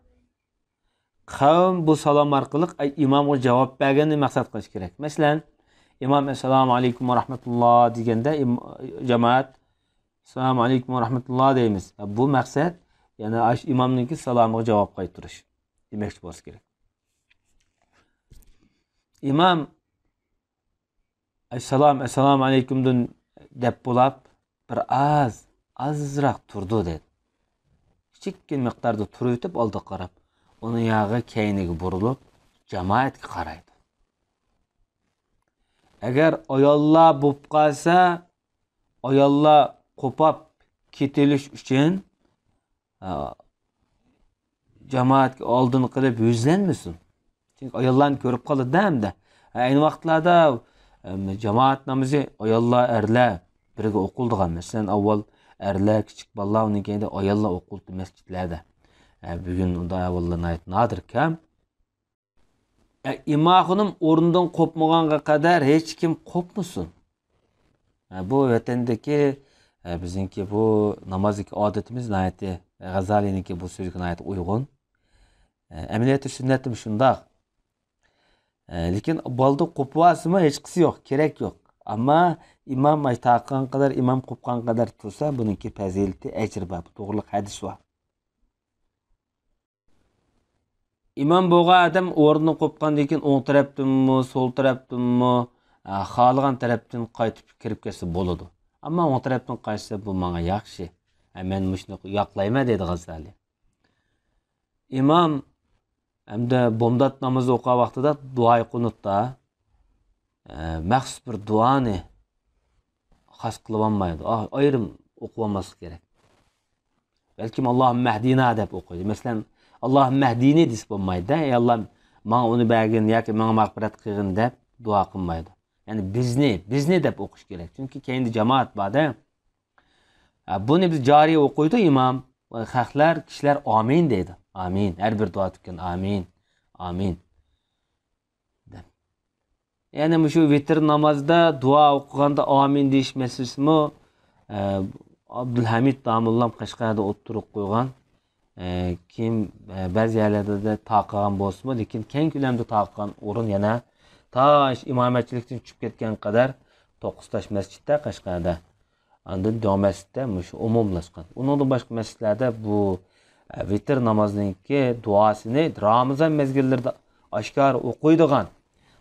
قەۋم بۇ سالام ئارقىلىق، ئەي، ئىمامغا جاۋاب بەرگەننى مەقسەت قىلىش كېرەك. مەسىلەن، ئىمام «ئەسسالامۇ ئەلەيكۇم ۋە رەھمەتۇللا» دېگەندە، ئىم-، جامائەت «ئەسسالامۇ ئەلەيكۇم ۋە رەھمەتۇللا» دەيمىز. بۇ مەقسەت، يەنى ئاشۇ ئىمامنىڭكى سالامىغا جاۋاب قايتۇرۇش دېمەكچى بولسا كېرەك. ئىمام «ئەسسالام، ئەسسالامۇ ئەلەيكۇمدىن» دەپ بولاپ، بىر ئاز، ئازراق تۇرىدۇ دەيدۇ. كىچىككىنە مىقداردا تۇرۇۋېتىپ ئالدىغا قاراپ، ئۇنىڭ ياغى كەينىگە بۇرۇلۇپ، جامائەتكە قارايدۇ. ئەگەر ئاياللار بولۇپ قالسا، ئاياللار قوپاپ كېتىۋېلىش ئۈچۈن، ئا، جامائەتكە ئالدىن قىلىپ يۈزلەنمىسۇن. چۈنكى ئاياللارنى كۆرۈپ قالىدۇ ئەمدى. ئەينى ۋاقىتلاردا، ئەم، جامائەت نامىزى ئاياللار، ئەرلەر بىرگە ئوقۇلىدىغان. مەسىلەن، ئاۋۋال ئەرلەر، كىچىك بالىلار، ئۇنىڭ كەينىدە ئاياللار ئوقۇلىدۇ مەسچىتلەردە. ئە، بۈگۈن ئۇنداق ئەھۋاللار ناھايىتى نادىر كەم. ئە، ئىما خانىم ئورنىدىن قوپمىغانغا قەدەر ھېچكىم قوپمىسۇن. ئە، بۇ ۋەتەندىكى، ئە، بىزنىڭكى بۇ نامازدىكى ئادىتىمىز ناھايىتى، غازالىنىڭكى بۇ سۆزىگە ناھايىتى ئۇيغۇن. ئە، ئەمەلىيەتتە سۈننەتتىمۇ شۇنداق. ئە، لېكىن بالدۇر قوپۇۋالسىمۇ ھېچقىسى يوق، كېرەك يوق. ئەمما ئىمام ئاي تارتقان قەدەر، ئىمام قوپقان قەدەر تۇرسا، بۇنىڭكى پەزىلىتى، ئەجرى بار. بۇ توغرىلىق ھەدىس بار. ئىمام بولغان ئادەم ئورنىدىن قوپقاندىن كېيىن ئوڭ تەرەپتىنمۇ، سول تەرەپتىنمۇ، ئە، خالىغان تەرەپتىن قايتىپ كىرىپ كەتسە بولىدۇ. ئەمما ئوڭ تەرەپتىن قايتسا بۇ ماڭا ياخشى. ئە، مەن مۇشۇنى ياقلايمەن دەيدۇ غازالى. ئىمام ئەمدى بامدات نامىزى ئوقۇغان ۋاقتىدا دۇئاي قۇنۇتتا، ئە، مەخسۇس بىر دۇئانى خاس قىلىۋالمايدۇ. ئا-، ئايرىم ئوقۇۋالماسلىق كېرەك. بەلكىم «ئاللاھۇممە ئەھدىنا» دەپ ئوقۇيدۇ. مەسىلەن، «ئاللاھۇممە ئەھدىنى» دېسە بولمايدۇ. «ئەي ئاللا، ماڭا ئۇنى بەرگىن» ياكى «ماڭا مەغپىرەت قىلغىن» دەپ دۇئا قىلمايدۇ. يەنى «بىزنى، بىزنى» دەپ ئوقۇش كېرەك. چۈنكى كەينىدە جامائەت بار-دە. ھە، بۇنى بىز جارى ئوقۇيدۇ ئىمام. خەقلەر، كىشىلەر «ئامىن» دەيدۇ. «ئامىن». ھەر بىر دۇئا تۈككەن «ئامىن، ئامىن» دەپ. يەنى مۇشۇ ۋىتىر نامازدا دۇئا ئوقۇغاندا «ئامىن» دېيىش مەسىلىسىمۇ، ئە، ئابدۇلھەمىد داموللام قەشقەردە ئوتتۇرىغا قويغان. ئە، كېيىن، ئە، بەزى يەرلەردە تارقىغان بولسىمۇ، لېكىن كەڭ كۆلەمدە تارقىغان ئورۇن يەنە تا ئىمامەتچىلىكتىن چۈشۈپ كەتكەن قەدەر توققۇز تاش مەسچىتتە قەشقەردە، ئاندىن دۆڭ مەسچىتتە مۇشۇ ئومۇملاشقان. ئۇنىڭدىن باشقا مەسچىتلەردە بۇ، ئە، ۋىتىر نامازىنىڭكى دۇئاسىنى رامىزان مەزگىللىرىدا ئاشكارا ئوقۇيدىغان،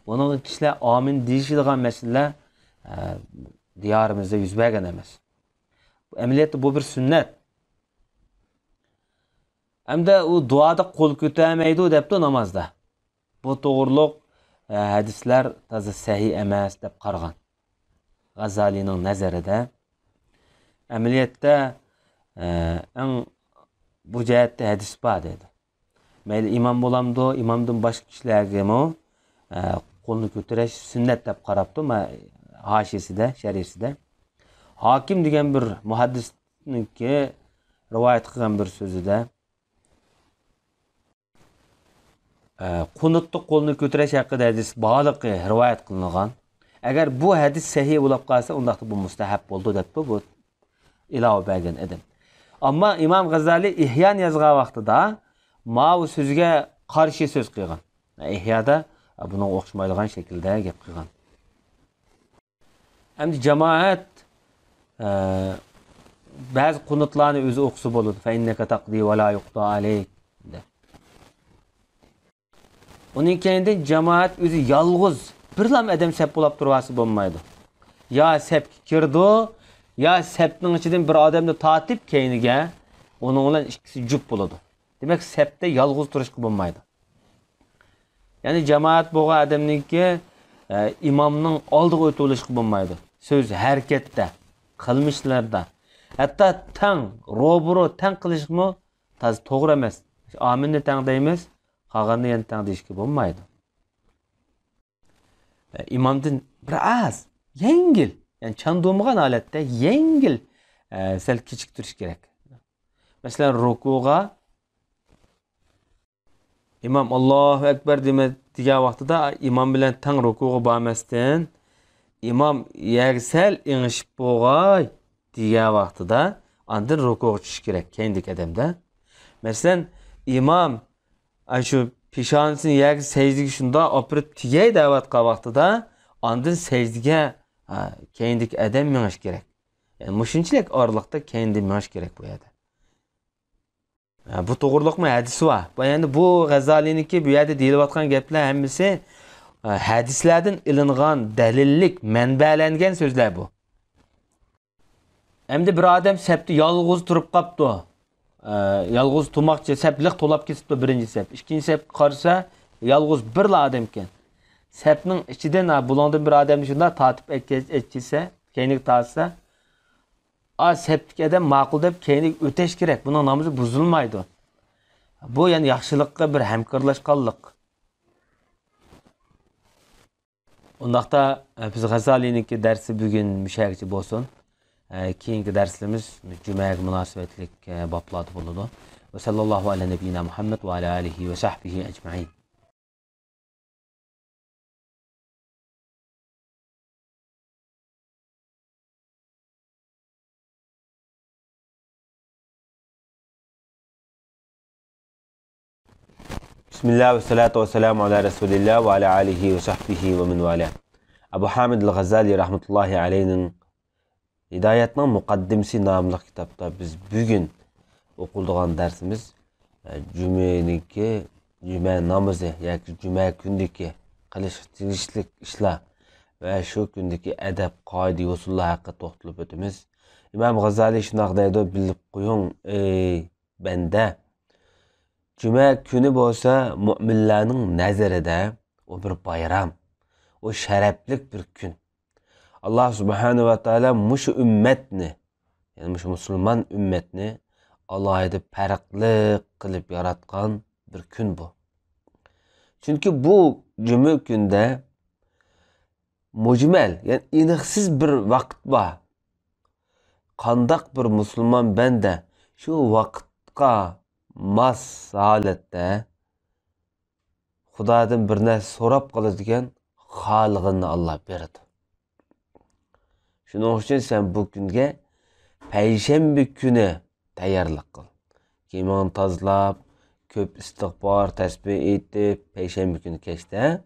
بۇنىڭغا كىشىلەر «ئامىن» دېيىشىدىغان مەسىلىلەر، ئە، دىيارىمىزدا يۈز بەرگەن ئەمەس. بۇ ئەمەلىيەتتە بۇ بىر سۈننەت. ھەمدە ئۇ دۇئادا قول كۆتۈرمەيدۇ دەپتۇ نامازدا. بۇ توغرۇلۇق، ئە، ھەدىسلەر تازا سەھىھ ئەمەس دەپ قارىغان. غازالىنىڭ نەزىرىدە، ئەمەلىيەتتە، ئە، ئەڭ بۇ جەھەتتە ھەدىس بار دەيدۇ. مەيلى ئىمام بولامدۇ، ئىمامدىن باشقا كىشىلەرگىمۇ، ئە، قولنى كۆتۈرۈش سۈننەت دەپ قاراپتۇ، ما-، ھاشىيىسىدە، شەرھىسىدە. ھاكىم دېگەن بىر مۇھەددىسنىڭكى رىۋايەت قىلغان بىر سۆزىدە، ئە، قۇنۇتتا قولنى كۆتۈرۈش ھەققىدە ھەدىس بارلىقى رىۋايەت قىلىنغان. ئەگەر بۇ ھەدىس سەھىھ بولۇپ قالسا، ئۇنداقتا بۇ مۇستەھەب بولىدۇ دەپتۇ بۇ ئىلاۋە بەرگەن ئىدى. ئەمما ئىمام غازالى ئىھيانى يازغان ۋاقتىدا ماۋۇ سۆزگە قارشى سۆز قىلغان. ئىھيادا بۇنىڭغا ئوخشىمايدىغان شەكىلدە گەپ قىلغان. ئەمدى جامائەت، ئە، بەزى قۇنۇتلارنى ئۆزى ئوقۇسا بولىدۇ. فَإِنَّكَ تَقْضِي وَلَا يُقْضَى عَلَيْكَ دەپ. ئۇنىڭ كەينىدىن جامائەت ئۆزى يالغۇز بىرلام ئادەم سەپ بولاپ تۇرۇۋالسا بولمايدۇ. يا سەپكە كىرىدۇ، يا سەپنىڭ ئىچىدىن بىر ئادەمنى تارتىپ كەينىگە، ئۇنىڭ بىلەن ئىككىسى جۈپ بولىدۇ. دېمەك، سەپتە يالغۇز تۇرۇشقا بولمايدۇ. يەنى جامائەت بولغان ئادەمنىڭكى، ئە، ئىمامنىڭ ئالدىغا ئۆتۈۋېلىشقا بولمايدۇ. سۆز ھەرىكەتتە، قىلمىشلاردا، ھەتتا تەڭ، روبىرو تەڭ قىلىشقىمۇ تازا توغرا ئەمەس. ئامىننى تەڭ دەيمىز، قالغاننى يەنە تەڭ دېيىشكە بولمايدۇ. ئىمامدىن بىر ئاز يەڭگىل، يەنى چاندۇرمىغان ھالەتتە يەڭگىل، ئە، سەل كېچىكتۈرۈش كېرەك. مەسىلەن، رۇكۇغا ئىمام «ئاللاھۇ ئەكبەر» دېمە-، دېگەن ۋاقتىدا ئىمام بىلەن تەڭ رۇكۇغا بارماستىن، «ئىمام يەرگە سەل ئېڭىشىپ بولغاي» دېگەن ۋاقتىدا ئاندىن رۇكۇغا چۈشۈش كېرەك، كەينىدىكى ئادەمدە. مەسىلەن، ئىمام ئاشۇ پېشانىسىنى يەرگە سەجدىگە شۇنداق ئاپىرىپ تېگەي دەۋاتقان ۋاقتىدا ئاندىن سەجدىگە، ھە، كەينىدىكى ئادەم مېڭىش كېرەك. يەنى مۇشۇنچىلىك ئارىلىقتا كەينىدىن مېڭىش كېرەك بۇ يەردە. ھە، بۇ توغرۇلۇقمۇ ھەدىس بار. بۇ، يەنى بۇ غەززالىنىڭكى بۇ يەردە دېيىلىۋاتقان گەپلەر ھەممىسى، ھە، ھەدىسلەردىن ئېلىنغان دەلىللىك، مەنبەلەنگەن سۆزلەر بۇ. ئەمدى بىر ئادەم سەپتە يالغۇز تۇرۇپ قاپتۇ. ئە، يالغۇز تۇرماقچى، سەپ لىق تولاپ كېتىپتۇ، بىرىنچى سەپ. ئىككىنچى سەپكە قارىسا، يالغۇز بىرلا ئادەمكەن. سەپنىڭ ئىچىدىن، ھە، بۇلۇڭدىن بىر ئادەمنى شۇنداق تارتىپ ئەكەل-، ئەتكىزسە، كەينىگە تارتسا، ئا، سەپتىكى ئادەم ماقۇل دەپ كەينىگە ئۆتەش كېرەك. بۇنىڭ نامىزى بۇزۇلمايدۇ. بۇ يەنە ياخشىلىققا بىر ھەمكارلاشقانلىق. ئۇنداقتا، ئە، بىز غەززالىنىڭكى دەرسى بۈگۈن مۇشۇ يەرگىچە بولسۇن. ئە، كېيىنكى دەرسلىرىمىز جۈمەگە مۇناسىۋەتلىك، ئە، بابلاردا بولىدۇ. ۋە سەللەللاھۇ ئەلە نەبىييىنا مۇھەممەد ۋە ئەلە ئالىھى ۋە سەھبىھى ئەجمەئىن. بىسمىللا ۋەسسالاتۇ ۋەسسالامۇ ئالا رەسۇلىللا ۋە ئالا ئالىھى ۋە سەھبىھى ۋە مەن ۋالا. ئەبۇ ھامىد ئەل غەززالى رەھمەتۇللاھى ئەلەيھنىڭ ھىدايەتنىڭ مۇقەددىمىسى ناملىق كىتابتا بىز بۈگۈن ئوقۇلىدىغان دەرسىمىز، ئە، جۈمەنىڭكى، جۈمە نامىزى ياكى جۈمە كۈنىدىكى قىلىشقا تېگىشلىك ئىشلار ۋە شۇ كۈندىكى ئەدەپ، قائىدە، يوسۇنلار ھەققىدە توختىلىپ ئۆتىمىز. ئىمام غازالىي شۇنداق دەيدۇ، بىلىپ قويۇڭ، ئەي بەندە، جۈمە كۈنى بولسا مۆمىنلەرنىڭ نەزىرىدە ئۇ بىر بايرام، ئۇ شەرەپلىك بىر كۈن. ئاللا سۇبھانەھۇ ۋە تائالا مۇشۇ ئۈممەتنى، يەنى مۇشۇ مۇسۇلمان ئۈممەتنى ئالاھىدە پەرقلىق قىلىپ ياراتقان بىر كۈن بۇ. چۈنكى بۇ جۈمە كۈندە مۇجمەل، يەنى ئېنىقسىز بىر ۋاقىت بار. قانداق بىر مۇسۇلمان بەندە شۇ ۋاقىتقا ماس ھالەتتە خۇدادىن بىر نەرسە سوراپ قالىدىكەن، خالىغىنىنى ئاللا بېرىدۇ. شۇنىڭ ئۈچۈن سەن بۇ كۈنگە پەيشەنبە كۈنى تەييارلىق قىل. كىيىمىڭنى تازىلاپ، كۆپ ئىستىغپار، تەسبىھ ئېيتىپ، پەيشەنبە كۈنى كەچتە.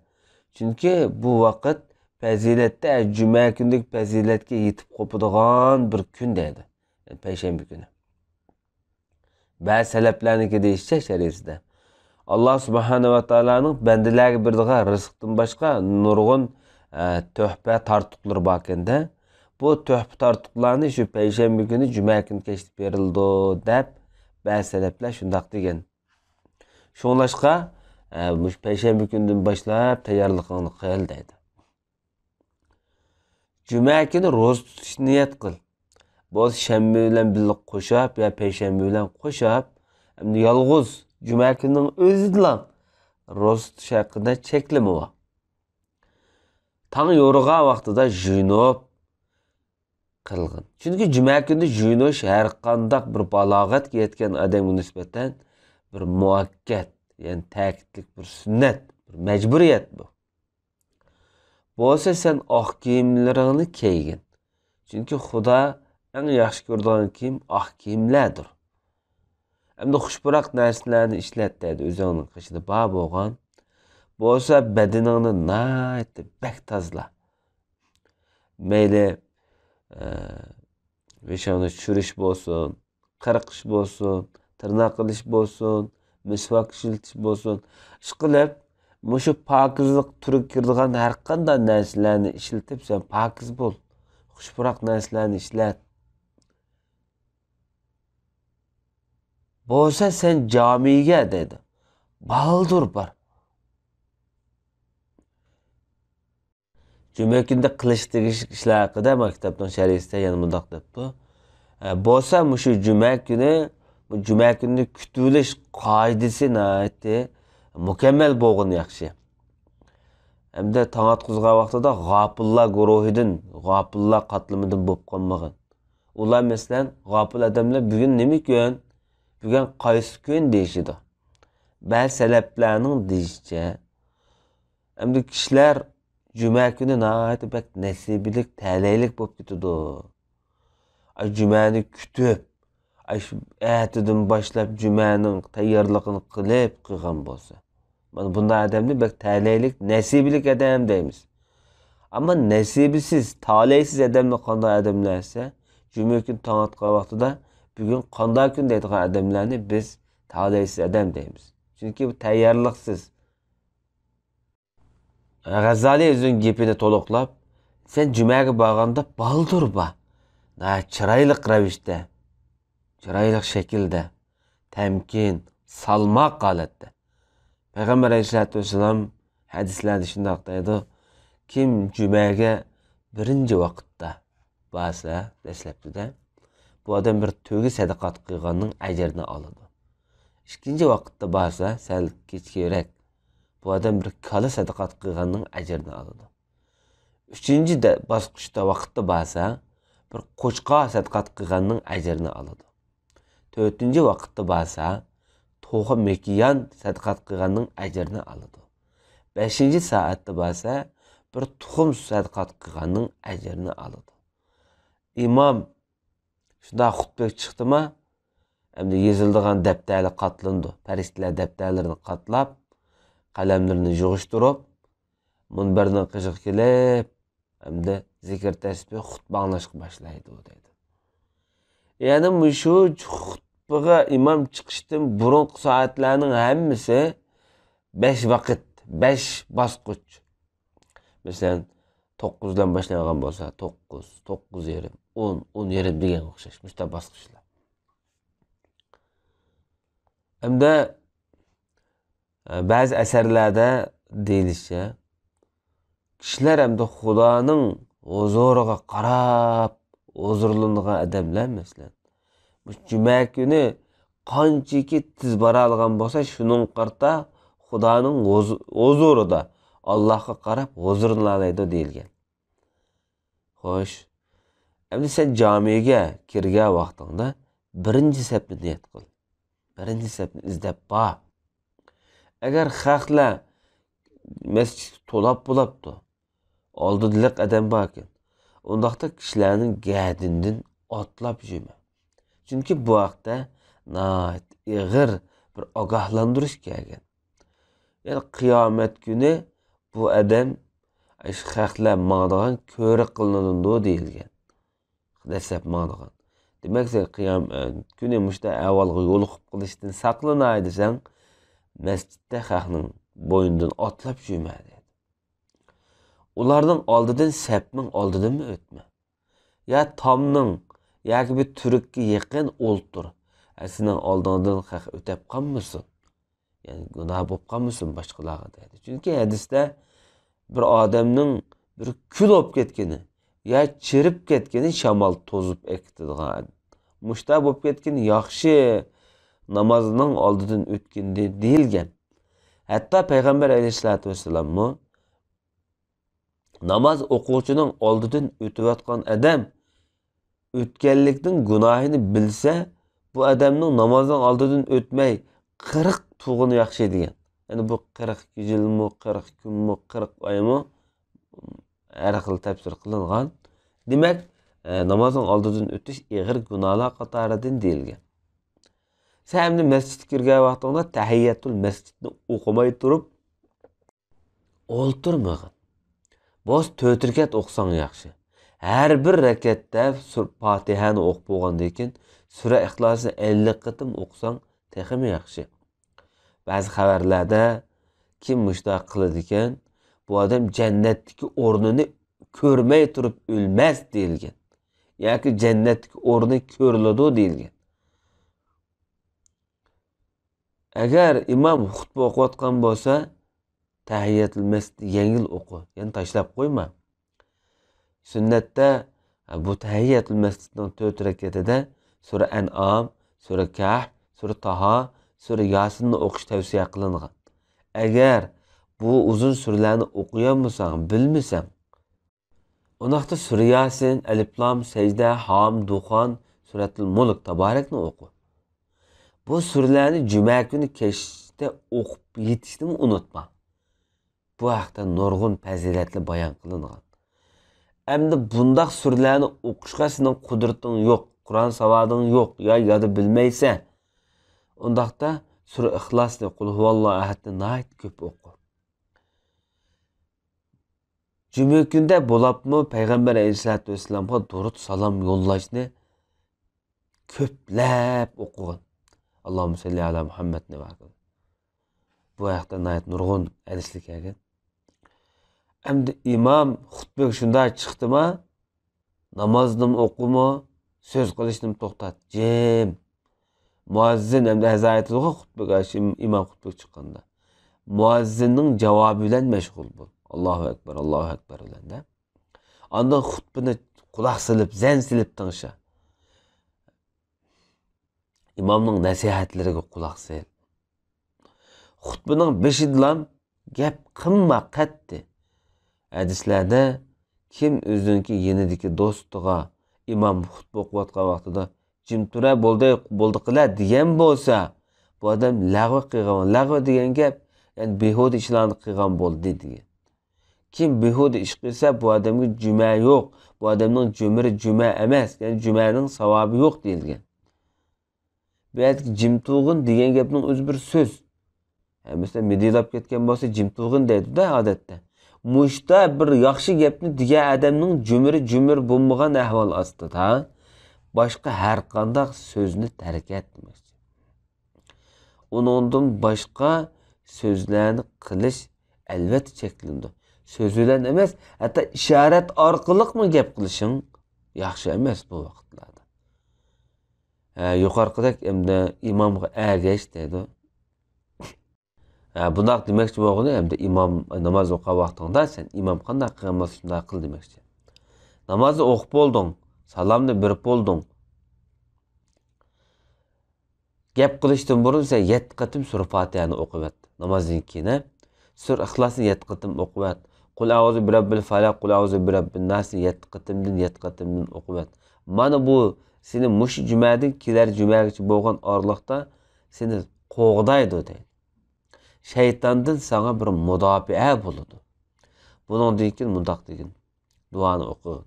چۈنكى بۇ ۋاقىت پەزىلەتتە، جۈمە كۈندىكى پەزىلەتكە يېتىپ قوپىدىغان بىر كۈن دەيدۇ. پەيشەنبە كۈنى. بەزى سەلەپلەرنىڭكى دېيىشىچە شەرىئىتىدە، ئاللا سۇبھانەھۇ ۋە تائالانىڭ بەندىلەرگە بېرىدىغان رىزىقتىن باشقا نۇرغۇن، ئە، تۆھپە تارتۇقلىرى باركەن-دە. بۇ تۆھپە تارتۇقلارنى شۇ پەيشەنبە كۈنى، جۈمە كۈنى كەچتە بېرىلىدۇ دەپ بەزى سەلەپلەر شۇنداق دېگەن. شۇڭلاشقا، ئە، مۇشۇ پەيشەنبە كۈنىدىن باشلاپ تەييارلىقىڭنى قىل دەيدۇ. جۈمە كۈنى روزا تۇتۇشنى نىيەت قىل. بولسا شەنبە بىلەن بىللە قوشاپ يا پەيشەنبە بىلەن قوشاپ، ئەمدى يالغۇز جۈمە كۈنىنىڭ ئۆزىدىلا روزا تۇتۇش ھەققىدە چەكلىمە بار. تاڭ يورۇغان ۋاقتىدا جۇيۇنۇپ قىلغىن. چۈنكى جۈمە كۈنىدە جۇيۇنۇش ھەر قانداق بىر بالاغەتكە يەتكەن ئادەمگە نىسبەتەن بىر مۇئەككەت، يەنى تەكىتلىك بىر سۈننەت، بىر مەجبۇرىيەت بۇ. بولسا سەن ئاق كىيىملىرىڭنى كىيگىن. چۈنكى خۇدا ئەڭ ياخشى كۆرىدىغان كىيىم ئاق كىيىملەردۇر. ئەمدى خۇش پۇراق نەرسىلەرنى ئىشلەت دەيدۇ، ئۆزۈڭنىڭ قېشىدا بار بولغان. بولسا بەدىنىڭنى ناھايىتى بەك تازىلا. مەيلى، ئە، بېشىڭنى چۈشۈرۈش بولسۇن، قىرقىش بولسۇن، تىرناق قىلىش بولسۇن، مىسۋاك ئىشلىتىش بولسۇن. ئىشقىلىپ، مۇشۇ پاكىزلىق تۈرىگە كىرىدىغان ھەر قانداق نەرسىلەرنى ئىشلىتىپ، سەن پاكىز بول. خۇش پۇراق نەرسىلەرنى ئىشلەت. بولسا سەن جامىگە دەيدۇ. بالدۇر بار. جۈمە كۈندە قىلىش تېگىشلىك ئىشلار ھەققىدە مانا كىتابنىڭ شەرھىسىدە يەنە مۇنداق دەپتۇ. ئە، بولسا مۇشۇ جۈمە كۈنى، بۇ جۈمە كۈنىنى كۈتۈۋېلىش قائىدىسى ناھايىتى مۇكەممەل بولغىنى ياخشى. ھەمدە تاڭ ئاتقۇزغان ۋاقتىدا غاپىللار گۇرۇھىدىن، غاپىللار قاتلىمىدىن بولۇپ قالمىغىن. ئۇلار مەسىلەن، غاپىل ئادەملەر بۈگۈن نېمە كۈن؟ بۈگۈن قايسى كۈن دېيىشىدۇ. بەزى سەلەپلەرنىڭ دېيىشىچە، ئەمدى كىشىلەر جۈمە كۈنى ناھايىتى بەك نەسىبىلىك، تەلەيلىك بولۇپ كېتىدۇ. ئاي، جۈمەنى كۈتۈپ، ئاي، شۇ ئەتىدىن باشلاپ جۈمەنىڭ تەييارلىقىنى قىلىپ قىلغان بولسا. مانا بۇنداق ئادەمنى بەك تەلەيلىك، نەسىبىلىك ئادەم دەيمىز. ئەمما نەسىبىسىز، تالەيسىز ئادەملەر قانداق ئادەملەر دېسە، جۈمە كۈنى تاڭ ئاتقان ۋاقتىدا، بۈگۈن قانداق كۈن دەيدىغان ئادەملەرنى بىز تالەيسىز ئادەم دەيمىز. چۈنكى بۇ تەييارلىقسىز. غەززالى ئۆزىنىڭ گېپىنى تولۇقلاپ، سەن جۈمەگە بارغاندا بالدۇر بار. ناھايىتى چىرايلىق رەۋىشتە، چىرايلىق شەكىلدە، تەمكىن، سالماق ھالەتتە. پەيغەمبەر ئەلەيھىسسالاتۇ ۋەسسالام ھەدىسلەردە شۇنداق دەيدۇ، كىم جۈمەگە بىرىنچى ۋاقىتتا بارسا، دەسلەپكىدە، بۇ ئادەم بىر تۆگە سەدىقات قىلغاننىڭ ئەجرىنى ئالىدۇ. ئىككىنچى ۋاقىتتا بارسا، سەل كېچىكىرەك، بۇ ئادەم بىر كالا سەدىقات قىلغاننىڭ ئەجرىنى ئالىدۇ. ئۈچىنچى دە-، باسقۇچتا ۋاقىتتا بارسا، بىر قوچقار سەدىقات قىلغاننىڭ ئەجرىنى ئالىدۇ. تۆتىنچى ۋاقىتتا بارسا، توخۇ مېكىيان سەدىقات قىلغاننىڭ ئەجرىنى ئالىدۇ. بەشىنچى سائەتتە بارسا، بىر تۇخۇم سەدىقات قىلغاننىڭ ئەجرىنى ئالىدۇ. ئىمام شۇنداق خۇتبىگە چىقتىما، ئەمدى يېزىلىدىغان دەپتەرلەر قاتلىنىدۇ. پەرىشتىلەر دەپتەرلىرىنى قاتلاپ، قەلەملىرىنى يىغىشتۇرۇپ، مۇنبەرنىڭ قېشىغا كېلىپ، ئەمدى زىكىر تەسبىھ، خۇتبە ئاڭلاشقا باشلايدۇ، دەيدۇ. يەنى مۇشۇ خۇتبىغا ئىمام چىقىشتىن بۇرۇنقى سائەتلەرنىڭ ھەممىسى بەش ۋاقىت، بەش باسقۇچ. مەسىلەن، توققۇز بىلەن باشلانغان بولسا، توققۇز، توققۇز يېرىم، ئون، ئون يېرىم دېگەنگە ئوخشاش، مۇشۇنداق باسقۇچلار. ھەمدە، ئە، بەزى ئەسەرلەردە دېيىلىشىچە، كىشىلەر ھەمدە خۇدانىڭ ھۇزۇرىغا قاراپ ھۇزۇرلىنىدىغان ئادەملەر، مەسىلەن، مۇشۇ جۈمە كۈنى قانچىكى تېز بارالىغان بولسا، شۇنىڭغا قارىتا خۇدانىڭ ھۇز-، ھۇزۇرىدا، ئاللاھقا قاراپ ھۇزۇرلىنالايدۇ دېيىلگەن. خوش، ئەمدى سەن جامىگە كىرگەن ۋاقتىڭدا بىرىنچى سەپنى نىيەت قىل. بىرىنچى سەپنى ئىزدەپ بار. ئەگەر خەقلەر مەسچىتكە تولاپ بولاپتۇ، ئالدىدا لىق ئادەم باركەن، ئۇنداقتا كىشىلەرنىڭ گەدىنىدىن ئاتلاپ يۈرمە. چۈنكى بۇ ھەقتە ناھايىتى ئېغىر بىر ئاگاھلاندۇرۇش كەلگەن. يەنى قىيامەت كۈنى بۇ ئادەم، شۇ خەقلەر ماڭىدىغان كۆۋرۈك قىلىنىدۇ دېيىلگەن. دەسلەپ ماڭىدىغان. دېمەك، سەن قىيامەت كۈنى مۇشۇنداق ئەھۋالغا يولۇقۇپ قېلىشتىن ساقلىناي دېسەڭ، مەسچىتتە خەقنىڭ بوينىدىن ئاتلاپ يۈرمە، دەيدۇ. ئۇلارنىڭ ئالدىدىن، سەپنىڭ ئالدىدىنمۇ ئۆتمە. يا تامنىڭ ياكى بىر تۈرۈككە يېقىن ئولتۇر. ھە، سېنىڭ ئالدىڭدىن خەق ئۆتەپ قالمىسۇن. يەنى گۇناھ بولۇپ قالمىسۇن باشقىلارغا، دەيدۇ. چۈنكى ھەدىستە بىر ئادەمنىڭ بىر كۈل بولۇپ كەتكىنى يا چىرىپ كەتكىنى شامال توزۇپ ئەكېتىدىغان. مۇشۇنداق بولۇپ كەتكىنى ياخشى، نامازنىڭ ئالدىدىن ئۆتكىنى دېيىلگەن. ھەتتا پەيغەمبەر ئەلەيھىسسالاتۇ ۋەسسالاممۇ ناماز ئوقۇغۇچىنىڭ ئالدىدىن ئۆتۈۋاتقان ئادەم ئۆتكەنلىكنىڭ گۇناھىنى بىلسە، بۇ ئادەمنىڭ نامازنىڭ ئالدىدىن ئۆتمەي قىرىق تۇرغىنى ياخشى دېگەن. يەنى بۇ قىرىق يىلمۇ، قىرىق كۈنمۇ، قىرىق ئايمۇ، ھەر خىل تەپسىر قىلىنغان. دېمەك، ئە، نامازنىڭ ئالدىدىن ئۆتۈش ئېغىر گۇناھلار قاتارىدىن دېيىلگەن. سەن ئەمدى مەسچىتكە كىرگەن ۋاقتىڭدا تەھىيەتۇل مەسچىتنى ئوقۇماي تۇرۇپ ئولتۇرمىغىن. بولسا تۆت رەكەت ئوقۇساڭ ياخشى. ھەر بىر رەكەتتە سۈر-، پاتىھەنى ئوقۇپ بولغاندىن كېيىن سۈرە ئىخلاسنى ئەللىك قېتىم ئوقۇساڭ تېخىمۇ ياخشى. بەزى خەۋەرلەردە كىم مۇشۇنداق قىلىدىكەن، بۇ ئادەم جەننەتتىكى ئورنىنى كۆرمەي تۇرۇپ ئۆلمەس دېيىلگەن. ياكى جەننەتتىكى ئورنى كۆرۈلىدۇ دېيىلگەن. ئەگەر ئىمام خۇتبە ئوقۇۋاتقان بولسا، تەھىيەتۇل مەسجىدنى يەڭگىل ئوقۇ، يەنى تاشلاپ قويما. سۈننەتتە، بۇ تەھىيەتۇل مەسجىدنىڭ تۆت رەكەتىدە سۈرە ئەنئام، سۈرە كەھف، سۈرە تاھا، سۈرە ياسىننى ئوقۇش تەۋسىيە قىلىنغان. ئەگەر بۇ ئۇزۇن سۈرىلەرنى ئوقۇيالمىساڭ، بىلمىسەڭ، ئۇنداقتا سۈرە ياسىن، ئەلىپلام، سەجدە، ھام، دۇخان، سۈرەتۇل مۇلك، تابارەكنى ئوقۇ. بۇ سۈرىلەرنى جۈمە كۈنى كەچتە ئوقۇپ يېتىشنىمۇ ئۇنتۇما. بۇ ھەقتە نۇرغۇن پەزىلەتلەر بايان قىلىنغان. ئەمدى بۇنداق سۈرىلەرنى ئوقۇشقا سېنىڭ قۇدرىتىڭ يوق، قۇرئان ساۋادىڭ يوق يا يادا بىلمەيسەن. ئۇنداقتا سۈرە ئىخلاسنى، قۇل ھۇۋاللاھۇ ئەھەدنى ناھايىتى كۆپ ئوقۇ. جۈمە كۈندە بولۇپمۇ پەيغەمبەر ئەلەيھىسسالاتۇ ۋەسسالامغا دۇرۇت سالام يوللاشنى كۆپلەپ ئوقۇغىن. ئاللاھۇممە سەللى ئەلا مۇھەممەدنى ۋە بۇ ھەقتە ناھايىتى نۇرغۇن ھەدىسلەر كەلگەن. ئەمدى ئىمام خۇتبىگە شۇنداق چىقتىما، نامازنىمۇ ئوقۇما، سۆز قىلىشنىمۇ توختات، جىم. مۇئەززىن ئەمدى ئەزان ئېيتىدىغۇ خۇتبىگە، ئىم-، ئىمام خۇتبىگە چىققاندا. مۇئەززىننىڭ جاۋابى بىلەن مەشغۇل بول. ئاللاھۇ ئەكبەر، ئاللاھۇ ئەكبەر بىلەن دە. ئاندىن خۇتبىنى قۇلاق سېلىپ، زەن سېلىپ تىڭشا. ئىمامنىڭ نەسىھەتلىرىگە قۇلاق سېل. خۇتبىنىڭ بېشىدىلا گەپ قىلما قەتئىي. ھەدىسلەردە كىم ئۆزىنىڭكى يېنىدىكى دوستىغا ئىمام خۇتبە ئوقۇۋاتقان ۋاقتىدا جىم تۇرە، بولدى، بولدى قىلە دېگەن بولسا، بۇ ئادەم لەغۋە قىلغان، لەغۋە دېگەن گەپ، يەنى بىھۇدە ئىشلارنى قىلغان بولدى دېگەن. كىم بىھۇدە ئىش قىلسا، بۇ ئادەمگە جۈمە يوق، بۇ ئادەمنىڭ جۆمۈرى جۈمە ئەمەس، يەنى جۈمەنىڭ ساۋابى يوق دېيىلگەن. بۇ يەردىكى جىم تۇرغىن دېگەن گەپنىڭ ئۆزى بىر سۆز. ھە، مەسىلەن، مىدىرلاپ كەتكەن بولسا، جىم تۇرغىن دەيدۇ-دە، ئادەتتە. مۇشتا بىر ياخشى گەپنى دېگەن ئادەمنىڭ جۆمۈرى جۆمۈر بولمىغان ئەھۋال ئاستىدا، باشقا ھەر قانداق سۆزنى تەرك ئەت دېمەكچى. ئۇنىڭدىن باشقا سۆزلەرنى قىلىش ئەلۋەتتە چەكلىنىدۇ. سۆز بىلەن ئەمەس، ھەتتا ئىشارەت ئارقىلىقمۇ گەپ قىلىشىڭ ياخشى ئەمەس بۇ ۋاقىتلاردا. ھە، يۇقىرىقىدەك ئەمدى ئىمامغا ئەگەش دەيدۇ. ھە، بۇنداق دېمەكچى بولغىنى، ئەمدى ئىمام ناماز ئوقۇغان ۋاقتىڭدا سەن ئىمام قانداق قىلغان بولسا شۇنداق قىل دېمەكچى. نامازنى ئوقۇپ بولدۇڭ، سالامنى بېرىپ بولدۇڭ. گەپ قىلىشتىن بۇرۇن سەن يەتتە قېتىم سۈرە پاتىھەنى ئوقۇۋەت. نامازدىن كېيىن، ھە؟ سۈرە ئىخلاسنى يەتتە قېتىم ئوقۇۋەت. قۇل ئەئۇزۇ بىرەببىل فەلەق، قۇل ئەئۇزۇ بىرەببىن ناسنى يەتتە قېتىمدىن، يەتتە قېتىمدىن ئوقۇۋەت. مانا بۇ سېنى مۇشۇ جۈمەدىن كېلەر جۈمەگىچە بولغان ئارىلىقتا سېنى قوغدايدۇ دەيدۇ. شەيتاندىن ساڭا بىر مۇداپىئە بولىدۇ. بۇنىڭدىن كېيىن مۇنداق دېگىن، دۇئانى ئوقۇغىن.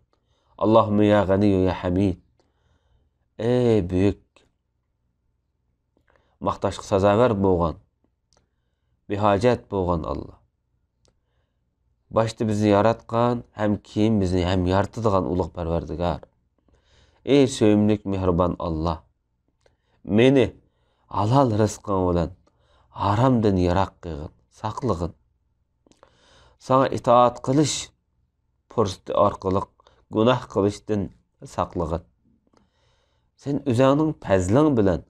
ئاللاھۇممە يا غەنىييۇ يا ھەمىد. ئەي بۈيۈك، ماختاشقا سازاۋەر بولغان، بىھاجەت بولغان ئاللا. باشتا بىزنى ياراتقان، ھەم كېيىن بىزنى ھەم يارىتىدىغان ئۇلۇغ پەرۋەردىگار. ئەي سۆيۈملۈك، مېھرىبان ئاللا. مېنى ھالال رىزقىڭ بىلەن ھارامدىن يىراق قىلغىن، ساقلىغىن. ساڭا ئىتائەت قىلىش پۇرسىتى ئارقىلىق گۇناھ قىلىشتىن ساقلىغىن. سەن ئۆزۈڭنىڭ پەزلىڭ بىلەن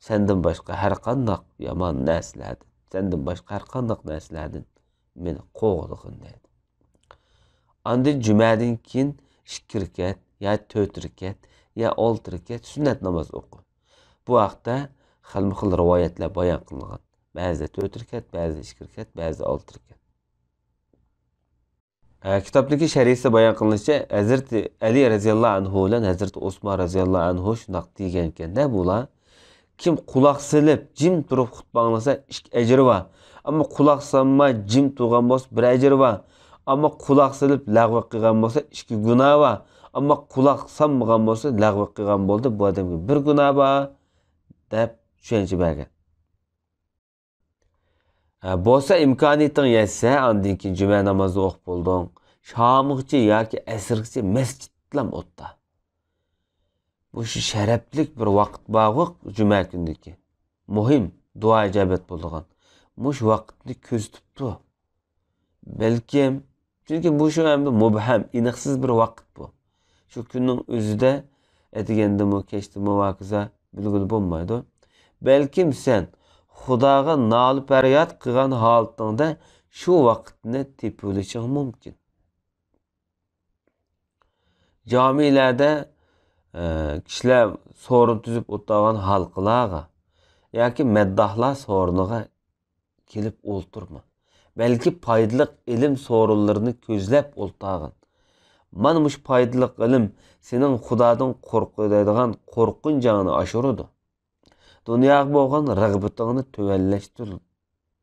سەندىن باشقا ھەر قانداق يامان نەرسىلەردىن، سەندىن باشقا ھەر قانداق نەرسىلەردىن مېنى قوغدىغىن دەيدۇ. ئاندىن جۈمەدىن كېيىن ئىككى رېكەت يا تۆت رېكەت يا ئالتە رېكەت سۈننەت ناماز ئوقۇ. بۇ ھەقتە خىلمۇ خىل رىۋايەتلەر بايان قىلىنغان. بەزىدە تۆت رېكەت، بەزىدە ئىككى رېكەت، بەزىدە ئالتە رېكەت. ھە، كىتابتىكى شەرھىسىدە بايان قىلىنىشىچە، ھەزرىتى ئەلى رەزىياللاھۇ ئەنھۇ بىلەن ھەزرىتى ئوسمان رەزىياللاھۇ ئەنھۇ شۇنداق دېگەنكەن-دە، بۇلار، كىم قۇلاق سېلىپ، جىم تۇرۇپ خۇتبە ئاڭلىسا، ئىككى ئەجرى بار. ئەمما قۇلاق سالماي جىم تۇرغان بولسا، بىر ئەجرى بار. ئەمما قۇلاق سېلىپ لەغۋە قىلغان بولسا، ئىككى گۇناھ بار. ئەمما قۇلاق سالمىغان بولسا، لەغۋە قىلغان بولدى، بۇ ئادەمگە بىر گۇناھ بار، دەپ چۈشەنچە بەرگەن. ھە، بولسا ئىمكانىيىتىڭ يەتسە، ئاندىن كېيىن جۈمە نامازىنى ئوقۇپ بولدۇڭ. شامغىچە ياكى ئەسىرگىچە مەسچىتلام ئوتتا. مۇشۇ شەرەپلىك بىر ۋاقىت بارغۇ، جۈمە كۈنىدىكى. مۇھىم، دۇئا ئىجابەت بولىدىغان. مۇشۇ ۋاقىتنى كۆزىتىپتۇ. بەلكىم، چۈنكى بۇ شۇ ئەمدى مۇبھەم، ئېنىقسىز بىر ۋاقىت بۇ. شۇ كۈننىڭ ئۆزىدە، ئەتىگەندىمۇ، كەچتىمۇ ۋاكىزا بىلگىلى بولمايدۇ. بەلكىم سەن خۇداغا نالە-پەرياد قىلغان ھالىتىڭدە شۇ ۋاقىتنى تېپىۋېلىشىڭ مۇمكىن. جامىلەردە، ئە، كىشىلەر سورۇن تۈزۈپ ئولتۇرغان ھالقىلارغا ياكى مەدداھلار سورۇنىغا كېلىپ ئولتۇرما. بەلكى پايدىلىق ئىلىم سورۇنلىرىنى كۆزلەپ ئولتۇرغىن. مانا مۇشۇ پايدىلىق ئىلىم سېنىڭ خۇدادىن قورقىدىغان قورقۇنچۇڭنى ئاشۇرىدۇ. دۇنياغا بولغان رىغبىتىڭنى تۆۋەنلەشتۈر-،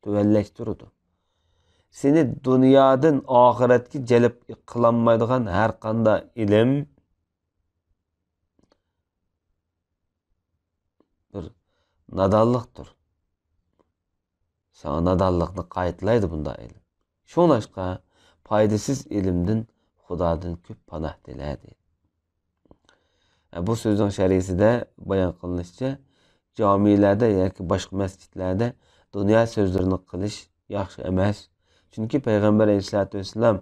تۆۋەنلەشتۈرىدۇ. سېنى دۇنيادىن ئاخىرەتكە جەلپ قىلالمايدىغان ھەر قانداق ئىلىم بىر نادانلىقتۇر. ساڭا نادانلىقنى قايتىلايدۇ بۇنداق ئىلىم. شۇڭلاشقا پايدىسىز ئىلىمدىن خۇدادىن كۆپ پاناھ تىلە، دەيدۇ. ھە، بۇ سۆزنىڭ شەرھىسىدە بايان قىلىنىشىچە، جامىلەردە ياكى باشقا مەسچىتلەردە دۇنيا سۆزلىرىنى قىلىش ياخشى ئەمەس. چۈنكى پەيغەمبەر ئەلەيھىسسالاتۇ ۋەسسالام،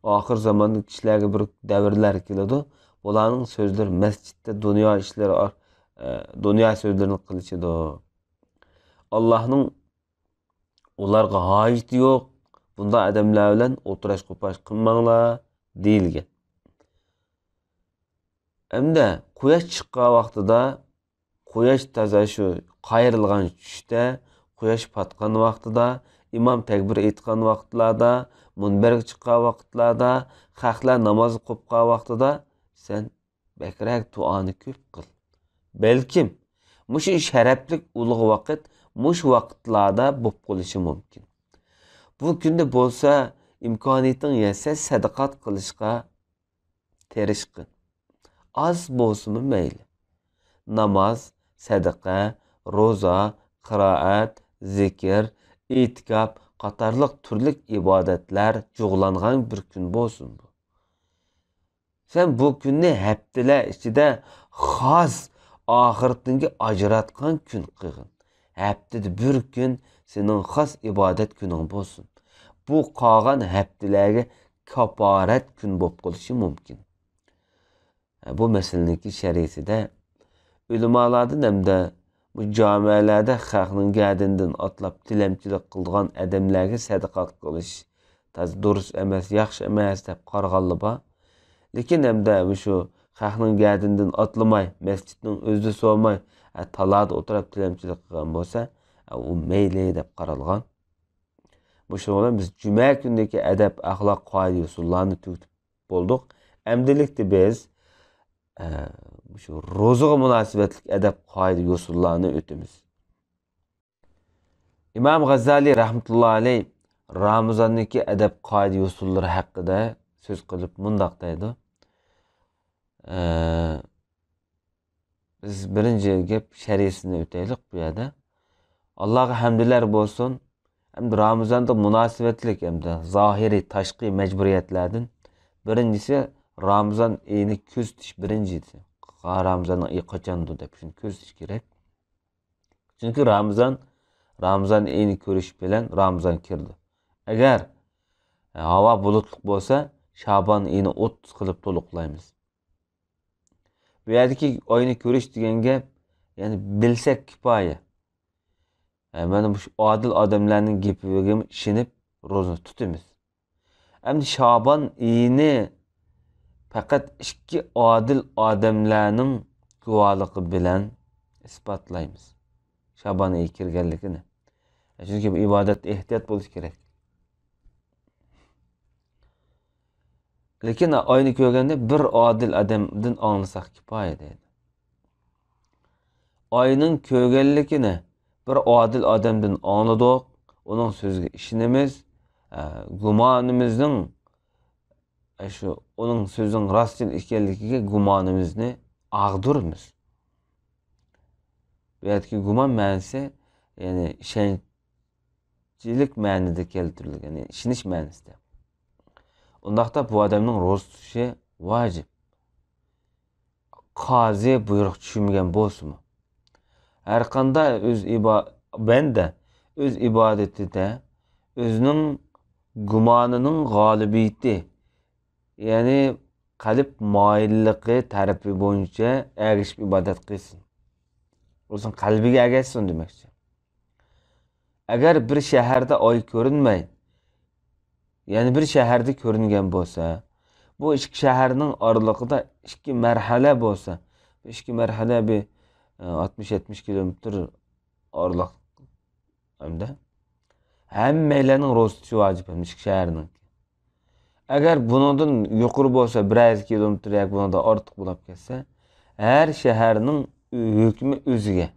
ئاخىر زاماندا كىشىلەرگە بىر دەۋرلەر كېلىدۇ، بۇلارنىڭ سۆزلىرى مەسچىتتە دۇنيا ئىشلىرى، ئە، دۇنيا سۆزلىرىنى قىلىشىدۇ. ئاللاھنىڭ ئۇلارغا ھاجىتى يوق، بۇنداق ئادەملەر بىلەن ئولتۇراش قوپاش قىلماڭلار، دېيىلگەن. ئەمدى قۇياش چىققان ۋاقتىدا، قۇياش تازا شۇ قايرىلغان چۈشتە، قۇياش پاتقان ۋاقتىدا، ئىمام تەكبىر ئېيتقان ۋاقىتلاردا، مۇنبەرگە چىققان ۋاقىتلاردا، خەقلەر نامازغا قوپقان ۋاقتىدا سەن بەكرەك دۇئانى كۆپ قىل. بەلكىم مۇشۇ شەرەپلىك ئۇلۇغ ۋاقىت مۇشۇ ۋاقىتلاردا بولۇپ قېلىشى مۇمكىن. بۇ كۈندە بولسا ئىمكانىيىتىڭ يەتسە سەدىقات قىلىشقا تىرىشقىن. ئاز بولسىمۇ مەيلى. ناماز، سەدىقە، روزا، قىرائەت، زىكىر، ئېتىكاپ قاتارلىق تۈرلۈك ئىبادەتلەر جۇغلانغان بىر كۈن بولسۇن بۇ. سەن بۇ كۈننى ھەپتىلەر ئىچىدە خاس ئاخىرىتىڭگە ئاجراتقان كۈن قىلغىن. ھەپتىدە بىر كۈن سېنىڭ خاس ئىبادەت كۈنۈڭ بولسۇن. بۇ قالغان ھەپتىلەرگە كاپارەت كۈن بولۇپ قېلىشى مۇمكىن. بۇ مەسىلىنىڭكى شەرھىسىدە ئۆلىمالاردىن ھەمدە بۇ جامەلەردە خەقنىڭ گەدىنىدىن ئاتلاپ تىلەمچىلىك قىلىدىغان ئادەملەرگە سەدىقە قىلىش تازا دۇرۇس ئەمەس، ياخشى ئەمەس دەپ قارىغانلار بار. لېكىن ھەمدە مۇشۇ خەقنىڭ گەدىنىدىن ئاتلىماي، مەسچىتنىڭ ئۆزىدە سورىماي، ھە، تالادا ئولتۇرۇپ تىلەمچىلىك قىلغان بولسا، ھە، ئۇ مەيلى دەپ قارالغان. مۇشۇنىڭ بىلەن بىز جۈمە كۈنىدىكى ئەدەپ، ئەخلاق، قائىدە، يوسۇنلارنى تۈگىتىپ بولدۇق. ئەمدىلىكتە بىز، ئە، مۇشۇ روزىغا مۇناسىۋەتلىك ئەدەپ، قائىدە، يوسۇنلارنى ئۆتىمىز. ئىمام غازالىي رەھمەتۇللا ئەلەي رامىزاندىكى ئەدەپ، قائىدە، يوسۇنلىرى ھەققىدە سۆز قىلىپ مۇنداق دەيدۇ. ئە، بىز بىرىنچى گەپ شەرھىسىنى ئۆتەيلى بۇ يەردە. ئاللاغا ھەمدىلەر بولسۇن. ئەمدى رامىزاندا مۇناسىۋەتلىك ئەمدى زاھىرىي تاشقى مەجبۇرىيەتلەردىن بىرىنچىسى رامىزان ئېيىنى كۆزىتىش بىرىنچىسى. رامىزاننىڭ ئېيى قاچاندۇ دەپ شۇنى كۆزىتىش كېرەك. چۈنكى رامىزان، رامىزان ئېيىنى كۆرۈش بىلەن رامىزان كىرىدۇ. ئەگەر ھاۋا بۇلۇتلۇق بولسا، شابان ئېيىنى ئوتتۇز قىلىپ تولۇقلايمىز. بۇ يەردىكى ئاينى كۆرۈش دېگەن گەپ، يەنى بىلسەك كۇپايە. ھە، مانا مۇشۇ ئادىل ئادەملەرنىڭ گېپىگە ئىشىنىپ روزا تۇتىمىز. ئەمدى شابان ئېيىنى پەقەت ئىككى ئادىل ئادەملەرنىڭ گۇۋاھلىقى بىلەن ئىسپاتلايمىز. شابان ئېيى كىرگەنلىكىنى. چۈنكى بۇ ئىبادەت ئېھتىيات بولۇش كېرەك. لېكىن ئاينى كۆرگەندە بىر ئادىل ئادەمدىن ئاڭلىساق كۇپايە دەيدۇ. ئاينىڭ كۆرگەنلىكىنى بىر ئادىل ئادەمدىن ئاڭلىدۇق، ئۇنىڭ سۆزىگە ئىشىنىمىز، ئە، گۇمانىمىزنىڭ، ئە، شۇ ئۇنىڭ سۆزىنىڭ راستچىل ئىكەنلىكىگە گۇمانىمىزنى ئاغدۇرىمىز. بۇ يەردىكى گۇمان مەنىسى، يەنى ئىشەنچلىك مەنىدە كەلتۈرۈلگەن، يەنى ئىشىنىش مەنىسىدە. ئۇنداقتا بۇ ئادەمنىڭ روزا تۇتۇشى ۋاجىپ. قازى بۇيرۇق چۈشۈرمىگەن بولسىمۇ. ھەرقانداق ئۆز ئىبا-، بەندە ئۆز ئىبادىتىدە ئۆزىنىڭ گۇمانىنىڭ غالىبىيىتى، يەنى قەلب مايىللىقى تەرىپى بويىچە ئەگىشىپ ئىبادەت قىلسۇن. ئۆزىنىڭ قەلبىگە ئەگەشسۇن دېمەكچى. ئەگەر بىر شەھەردە ئاي كۆرۈنمەي، يەنە بىر شەھەردە كۆرۈنگەن بولسا، بۇ ئىككى شەھەرنىڭ ئارىلىقىدا ئىككى مەرھەلە بولسا، بۇ ئىككى مەرھەلە بىر، ئە، ئاتمىش يەتمىش كىلومېتىر ئارىلىق ھەمدە ھەممەيلەننىڭ روزا تۇتۇشى ۋاجىپ ھەمدە ئىككى شەھەرنىڭ. ئەگەر بۇنىڭدىن يۇقىرى بولسا، بىر يۈز كىلومېتىر ياكى بۇنىڭدىن ئارتۇق بولاپ كەتسە، ھەر شەھەرنىڭ ھۆكمى ئۆزىگە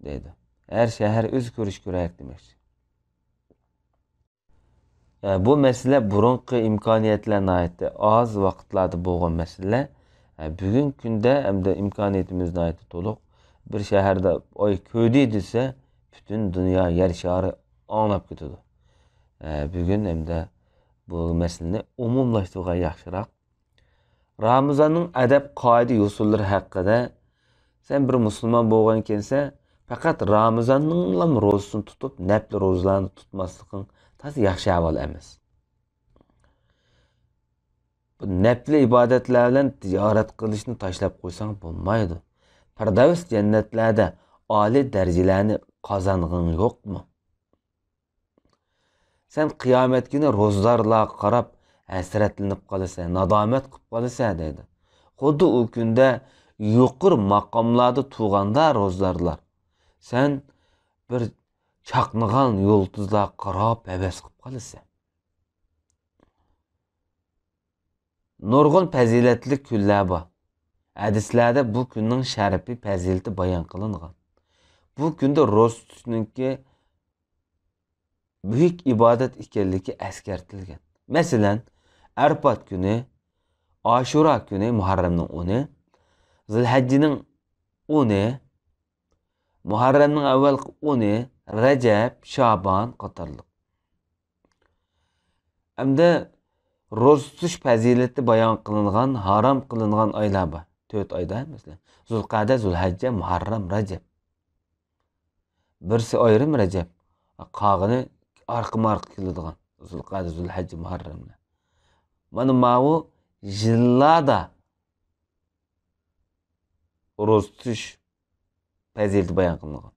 دەيدۇ. ھەر شەھەر ئۆزى كۆرۈش كېرەك دېمەكچى. ئە، بۇ مەسىلە بۇرۇنقى ئىمكانىيەتلەر ناھايىتى ئاز ۋاقىتلاردا بولغان مەسىلە. ئە، بۈگۈنكى كۈندە ھەمدە ئىمكانىيىتىمىز ناھايىتى تولۇق. بىر شەھەردە ئاي كۆردى دېسە، پۈتۈن دۇنيا يەر شارى ئاڭلاپ كېتىدۇ. ئە، بۈگۈن ھەمدە بۇ مەسىلىنى ئومۇملاشتۇرغان ياخشىراق. رامىزاننىڭ ئەدەپ قائىدە يوسۇنلىرى ھەققىدە، سەن بىر مۇسۇلمان بولغان ئىكەنسەن، پەقەت رامىزاننىڭلا روزىسىنى تۇتۇپ، نەپلى روزىلارنى تۇتماسلىقىڭ تازا ياخشى ئەھۋال ئەمەس. بۇ نەپلى ئىبادەتلەر بىلەن تىجارەت قىلىشنى تاشلاپ قويساڭ بولمايدۇ. پىردەۋس جەننەتلەردە ئالىي دەرىجىلەرنى قازانغىنىڭ يوقمۇ؟ سەن قىيامەت كۈنى روزدارلارغا قاراپ ھەسرەتلىنىپ قالىسەن، نادامەت قىلىپ قالىسەن دەيدۇ. خۇددى ئۇ كۈندە يۇقىرى ماقاملاردا تۇرغاندا روزدارلار، سەن بىر چاقنىغان يۇلتۇزلارغا قاراپ ھەۋەس قىلىپ قالىسەن. نۇرغۇن پەزىلەتلىك كۈنلەر بار. ھەدىسلەردە بۇ كۈننىڭ شەرىپى، پەزىلىتى بايان قىلىنغان. بۇ كۈندە روزا تۇتۇشنىڭكى بۈيۈك ئىبادەت ئىكەنلىكى ئەسكەرتىلگەن. مەسىلەن، ئەرپات كۈنى، ئاشۇرا كۈنى، مۇھەررەمنىڭ ئونى، زىلھەججىنىڭ ئونى، مۇھەررەمنىڭ ئەۋۋەلقى ئونى، رەجەب، شابان قاتارلىق. ئەمدى روزا تۇتۇش پەزىلىتى بايان قىلىنغان، ھارام قىلىنغان ئايلار بار. تۆت ئايدا، مەسىلەن، زۇلقەدە، زۇلھەججە، مۇھەررەم، رەجەب. بىرسى ئايرىم رەجەب، قالغىنى ئارقىمۇ ئارقا كېلىدىغان زۇلقەدە، زۇلھەججە، مۇھەررەملەر. مانا ماۋۇ يىللاردا روزا تۇتۇش پەزىلىتى بايان قىلىنغان.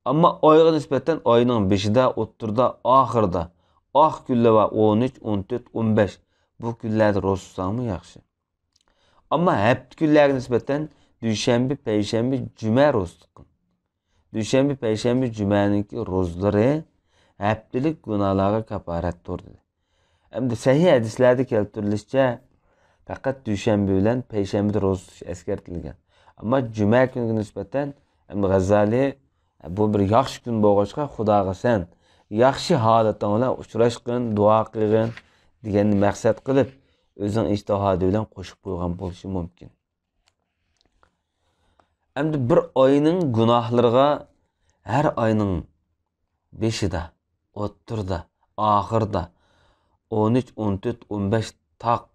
ئەمما ئايغا نىسبەتەن ئاينىڭ بېشىدا، ئوتتۇرىدا، ئاخىرىدا، ئاق كۈنلەر بار، ئون ئۈچ، ئون تۆت، ئون بەش، بۇ كۈنلەردە روزا تۇتساڭمۇ ياخشى. ئەمما ھەپتە كۈنلەرگە نىسبەتەن دۈشەنبە، پەيشەنبە، جۈمە روزا تۇتقىن. دۈشەنبە، پەيشەنبە، جۈمەنىڭكى روزىلىرى ھەپتىلىك گۇناھلارغا كاپارەتتۇر دېدى. ئەمدى سەھىھ ھەدىسلەردە كەلتۈرۈلۈشىچە، پەقەت دۈشەنبە بىلەن پەيشەنبىدە روزا تۇتۇش ئەسكەرتىلگەن. ئەمما جۈمە كۈنىگە نىسبەتەن ئىمام غەززالى، بۇ بىر ياخشى كۈن بولغاچقا، خۇداغا سەن ياخشى ھالىتىڭ بىلەن ئۇچراشقىن، دۇئا قىلغىن دېگەننى مەقسەت قىلىپ، ئۆزىنىڭ ئىجتىھادى بىلەن قوشۇپ قويغان بولۇشى مۇمكىن. ئەمدى بىر ئاينىڭ گۇناھلىرىغا ھەر ئاينىڭ بېشىدا، ئوتتۇرىدا، ئاخىرىدا، ئون ئۈچ، ئون تۆت، ئون بەش تاق،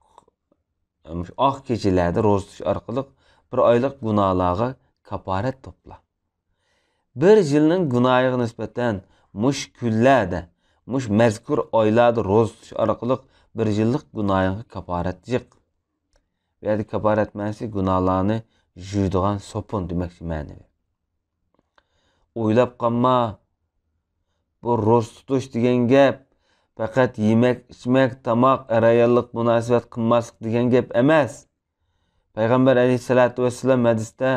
مۇشۇ ئاق كېچىلەردە روزا تۇتۇش ئارقىلىق بىر ئايلىق گۇناھلارغا كاپارەت توپلا. بىر يىلنىڭ گۇناھىغا نىسبەتەن مۇشۇ كۈنلەردە، مۇشۇ مەزكۇر ئايلاردا روزا تۇتۇش ئارقىلىق بىر يىللىق گۇناھىڭغا كاپارەت يىغ. بۇ يەردە كاپارەت مەنىسى گۇناھلارنى يۇيىدىغان سوپۇن دېمەكچى مەنىۋى. ئويلاپ قالما، بۇ روزا تۇتۇش دېگەن گەپ پەقەت يېمەك، ئىچمەك، تاماق، ئەر-ئاياللىق مۇناسىۋەت قىلماسلىق دېگەن گەپ ئەمەس. پەيغەمبەر ئەلەيھىسسالاتۇ ۋەسسالام ھەدىستە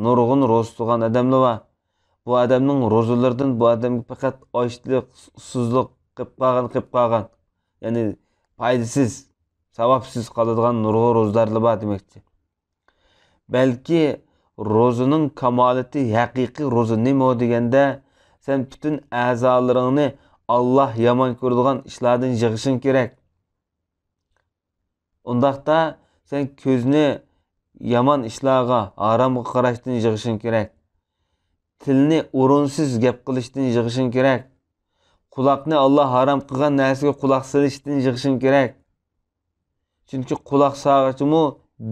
نۇرغۇن روزا تۇتقان ئادەملەر بار. بۇ ئادەمنىڭ روزىلىرىدىن بۇ ئادەمگە پەقەت ئاچلىق، ئۇسسۇزلۇق قېلىپ قالغان، قېلىپ قالغان، يەنى پايدىسىز، ساۋابسىز قالىدىغان نۇرغۇن روزىدارلار بار دېمەكچى. بەلكى روزىنىڭ كامالىتى، ھەقىقىي روزا نېمە دېگەندە، سەن پۈتۈن ئەزالىرىڭنى ئاللاھ يامان كۆرىدىغان ئىشلاردىن يىغىشىڭ كېرەك. ئۇنداقتا سەن كۆزنى يامان ئىشلارغا، ھارامغا قاراشتىن يىغىشىڭ كېرەك. تىلنى ئورۇنسىز گەپ قىلىشتىن يىغىشىڭ كېرەك. قۇلاقنى ئاللا ھارام قىلغان نەرسىگە قۇلاق سېلىشتىن يىغىشىڭ كېرەك. چۈنكى قۇلاق ساغۇچىمۇ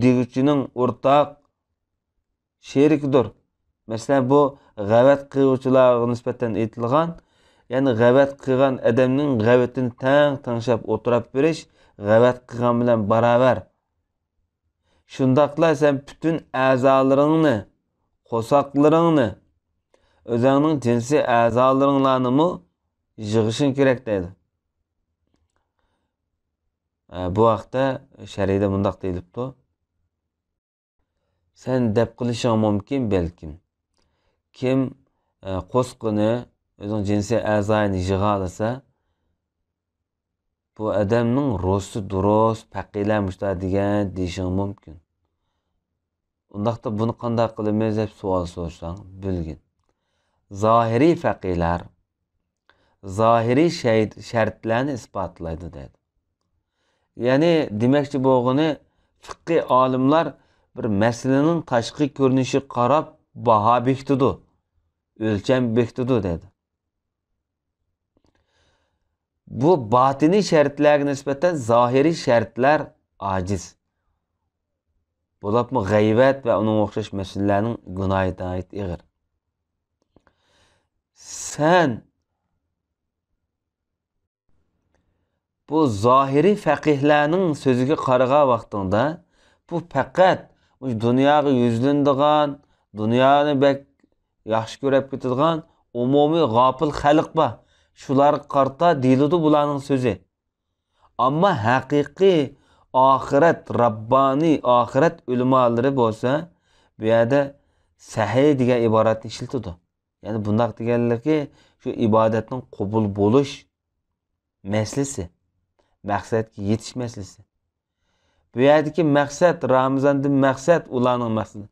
دېگۈچىنىڭ ئورتاق شېرىكىدۇر. مەسىلەن، بۇ غەۋەت قىلغۇچىلارغا نىسبەتەن ئېيتىلغان، يەنى غەۋەت قىلغان ئادەمنىڭ غەۋىتىنى تەڭ تەڭشەپ ئولتۇراپ بېرىش غەۋەت قىلغان بىلەن باراۋەر. شۇنداقلا سەن پۈتۈن ئەزالىرىڭنى، قورساقلىرىڭنى، ئۆزۈڭنىڭ جىنسىي ئەزالىرىڭلارنىمۇ يىغىشىڭ كېرەك دەيدۇ. ئە، بۇ ھەقتە شەرھدە مۇنداق دېيىلىپتۇ. سەن دەپ قېلىشىڭ مۇمكىن، بەلكىم، كىم، ئە، قورسىقىنى، ئۆزىنىڭ جىنسىي ئەزايىنى يىغالىسا، بۇ ئادەمنىڭ روزىسى دۇرۇس، پەقىرلەر مۇشۇنداق دېگەن دېيىشىڭ مۇمكىن. ئۇنداقتا بۇنى قانداق قىلىمىز دەپ سوئال سورىساڭ، بىلگىن. زاھىرىي پەقىرلەر زاھىرىي شەي-، شەرتلەرنى ئىسپاتلايدۇ دەيدۇ. يەنى دېمەكچى بولغىنى، فىقھىي ئالىملار بىر مەسىلىنىڭ تاشقى كۆرۈنۈشىگە قاراپ باھا بېكىتىدۇ، ئۆلچەم بېكىتىدۇ دەيدۇ. بۇ باتىنىي شەرتلەرگە نىسبەتەن زاھىرىي شەرتلەر ئاجىز. بولۇپمۇ غەيۋەت ۋە ئۇنىڭغا ئوخشاش مەسىلىلەرنىڭ گۇناھى ناھايىتى ئېغىر. سەن بۇ زاھىرىي پەقىھلەرنىڭ سۆزىگە قارىغان ۋاقتىڭدا، بۇ پەقەت مۇشۇ دۇنياغا يۈزلىنىدىغان، دۇنيانى بەك ياخشى كۆرۈپ كېتىدىغان ئومۇمىي غاپىل خەلق بار. شۇلارغا قارىتا دېيىلىدۇ بۇلارنىڭ سۆزى. ئەمما ھەقىقىي ئاخىرەت، راببانىي ئاخىرەت ئۆلىمالىرى بولسا، بۇ يەردە سەھىي دېگەن ئىبارەتنى ئىشلىتىدۇ. يەنى بۇنداق دېگەنلىكى، شۇ ئىبادەتنىڭ قوبۇل بولۇش مەسىلىسى، مەقسەتكە يېتىش مەسىلىسى. بۇ يەردىكى مەقسەت، رامىزاندىن مەقسەت، ئۇلارنىڭ مەقسىتى،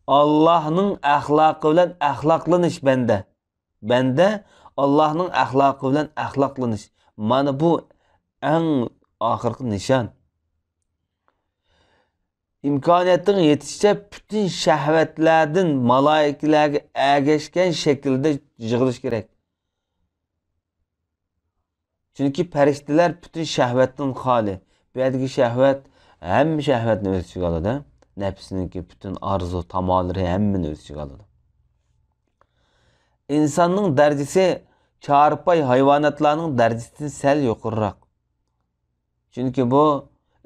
ئاللاھنىڭ ئەخلاقى بىلەن ئەخلاقلىنىش بەندە. بەندە ئاللاھنىڭ ئەخلاقى بىلەن ئەخلاقلىنىش. مانا بۇ ئەڭ ئاخىرقى نىشان. ئىمكانىيەتنىڭ يېتىشىچە پۈتۈن شەھۋەتلەردىن مالائىكىلەرگە ئەگەشكەن شەكىلدە يىغىلىش كېرەك. چۈنكى پەرىشتىلەر پۈتۈن شەھۋەتتىن خالىي. بۇ يەردىكى شەھۋەت ھەممە شەھۋەتنى ئۆز ئىچىگە ئالىدۇ. نەپسنىڭكى پۈتۈن ئارزۇ، تامالىرى ھەممىنى ئۆز ئىچىگە ئالىدۇ. ئىنساننىڭ دەرىجىسى چارپاي ھايۋاناتلارنىڭ دەرىجىسىدىن سەل يۇقىرىراق. چۈنكى بۇ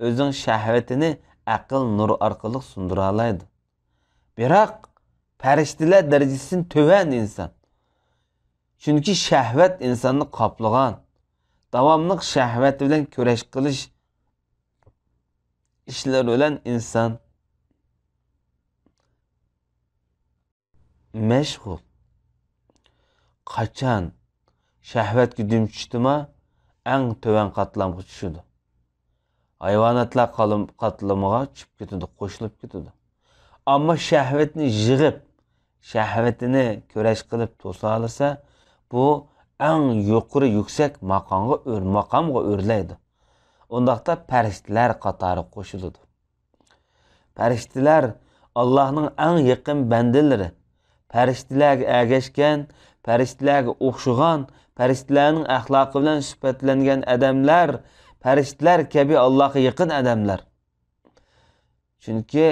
ئۆزىنىڭ شەھۋىتىنى ئەقىل نۇرى ئارقىلىق سۇندۇرالايدۇ. بىراق، پەرىشتىلەر دەرىجىسىدىن تۆۋەن ئىنسان. چۈنكى شەھۋەت ئىنساننى قاپلىغان. داۋاملىق شەھۋەت بىلەن كۈرەش قىلىش ئىشلىرى بىلەن ئىنسان مەشغۇل. قاچان شەھۋەتكە دۈم چۈشتىما، ئەڭ تۆۋەن قاتلامغا چۈشىدۇ. ھايۋاناتلار قالىم-، قاتلىمىغا چۈشۈپ كېتىدۇ، قوشۇلۇپ كېتىدۇ. ئەمما شەھۋەتنى يىغىپ، شەھۋىتىنى كۈرەش قىلىپ توسالىسا، بۇ ئەڭ يۇقىرى يۈكسەك ماقامغا ئۆر-، ماقامغا ئۆرلەيدۇ. ئۇنداقتا پەرىشتىلەر قاتارىغا قوشۇلىدۇ. پەرىشتىلەر ئاللاھنىڭ ئەڭ يېقىن بەندىلىرى. پەرىشتىلەرگە ئەگەشكەن، پەرىشتىلەرگە ئوخشىغان، پەرىشتىلەرنىڭ ئەخلاقى بىلەن سۈپەتلەنگەن ئادەملەر پەرىشتىلەر كەبى ئاللاھقا يېقىن ئادەملەر. چۈنكى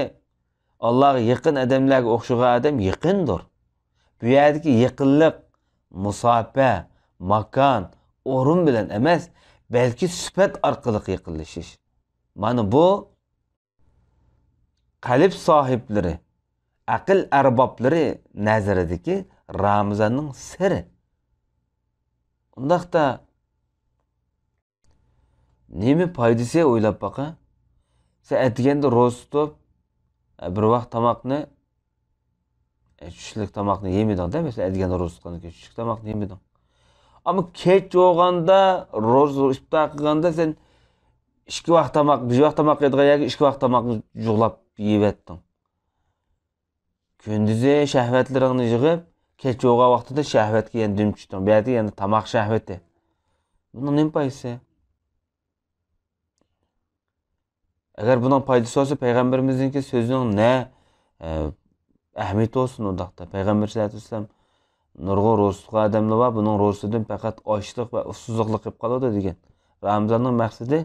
ئاللاھقا يېقىن ئادەملەرگە ئوخشىغان ئادەم يېقىندۇر. بۇ يەردىكى يېقىنلىق مۇساپە، ماكان، ئورۇن بىلەن ئەمەس، بەلكى سۈپەت ئارقىلىق يېقىنلىشىش. مانا بۇ قەلب ساھىبلىرى، ئەقىل ئەربابلىرى نەزىرىدىكى رامىزاننىڭ سىرى. ئۇنداقتا نېمە پايدىسى، ئويلاپ باقە. سەن ئەتىگەندە روزا تۇتۇپ، بىر ۋاق تاماقنى، چۈشلۈك تاماقنى يېمىدىڭ-دە، مەسىلەن، ئەتىگەندە روزا تۇتقاندىن كېيىن چۈشلۈك تاماقنى يېمىدىڭ. ئەمما كەچ بولغاندا، روزا ئىپتار قىلغاندا سەن ئىككى ۋاق تاماق، بىر ۋاق تاماق يەيدىغان يەرگە ئىككى ۋاق تاماقنى جۇغلاپ يېيىۋەتتىڭ. كۈندۈزى شەھۋەتلىرىڭنى يىغىپ، كەچ بولغان ۋاقتىدا شەھۋەتكە يەنە دۈم چۈشتۈڭ. بۇ يەردە يەنە تاماق شەھۋىتى. بۇنىڭ نېمە پايدىسى؟ ئەگەر بۇنىڭ پايدىسى بولسا، پەيغەمبىرىمىزنىڭكى سۆزىنىڭ نە، ئە، ئەھمىيىتى بولسۇن ئۇنداقتا؟ پەيغەمبەر سەللەللاھۇ ئەلەيھى ۋەسەللەم نۇرغۇن روزا تۇتقان ئادەملەر بار، بۇنىڭ روزىسىدىن پەقەت ئاچلىق ۋە ئۇسسۇزلۇقلا قېلىپ قالىدۇ دېگەن. رامىزاننىڭ مەقسىتى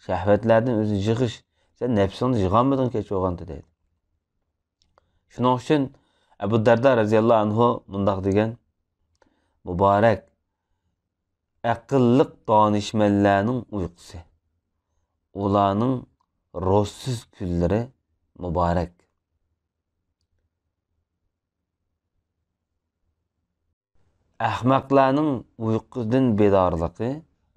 شەھۋەتلەردىن ئۆزىنى يىغىش. سەن نەپسىڭنى يىغالمىدىڭ كەچ بولغاندا دەيدۇ. شۇنىڭ ئۈچۈن ئەبۇ دەردا رەزىياللاھۇ ئەنھۇ مۇنداق دېگەن: مۇبارەك ئەقىللىق دانىشمەنلەرنىڭ ئۇيقۇسى، ئۇلارنىڭ روزىسىز كۈنلىرى مۇبارەك. ئەخمەقلەرنىڭ ئۇيقۇدىن بىدارلىقى،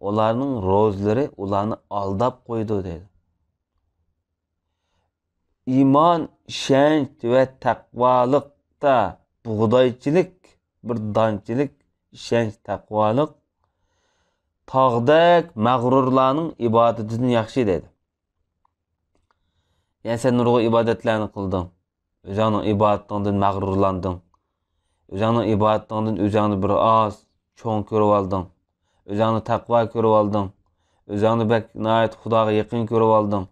ئۇلارنىڭ روزىلىرى ئۇلارنى ئالداپ قويىدۇ دەيدۇ. ئىمان، ئىشەنچ ۋە تەقۋالىقتا بۇغدايچىلىك، بىر دانچىلىك ئىشەنچ، تەقۋالىق تاغدەك مەغرۇرلارنىڭ ئىبادىتىدىن ياخشى دەيدۇ. يەنى سەن نۇرغۇن ئىبادەتلەرنى قىلدىڭ. ئۆزۈڭنىڭ ئىبادىتىڭدىن مەغرۇرلاندىڭ. ئۆزۈڭنىڭ ئىبادىتىڭدىن ئۆزۈڭنى بىر ئاز چوڭ كۆرۈۋالدىڭ. ئۆزۈڭنى تەقۋا كۆرۈۋالدىڭ. ئۆزۈڭنى بەك ناھايىتى خۇداغا يېقىن كۆرۈۋالدىڭ.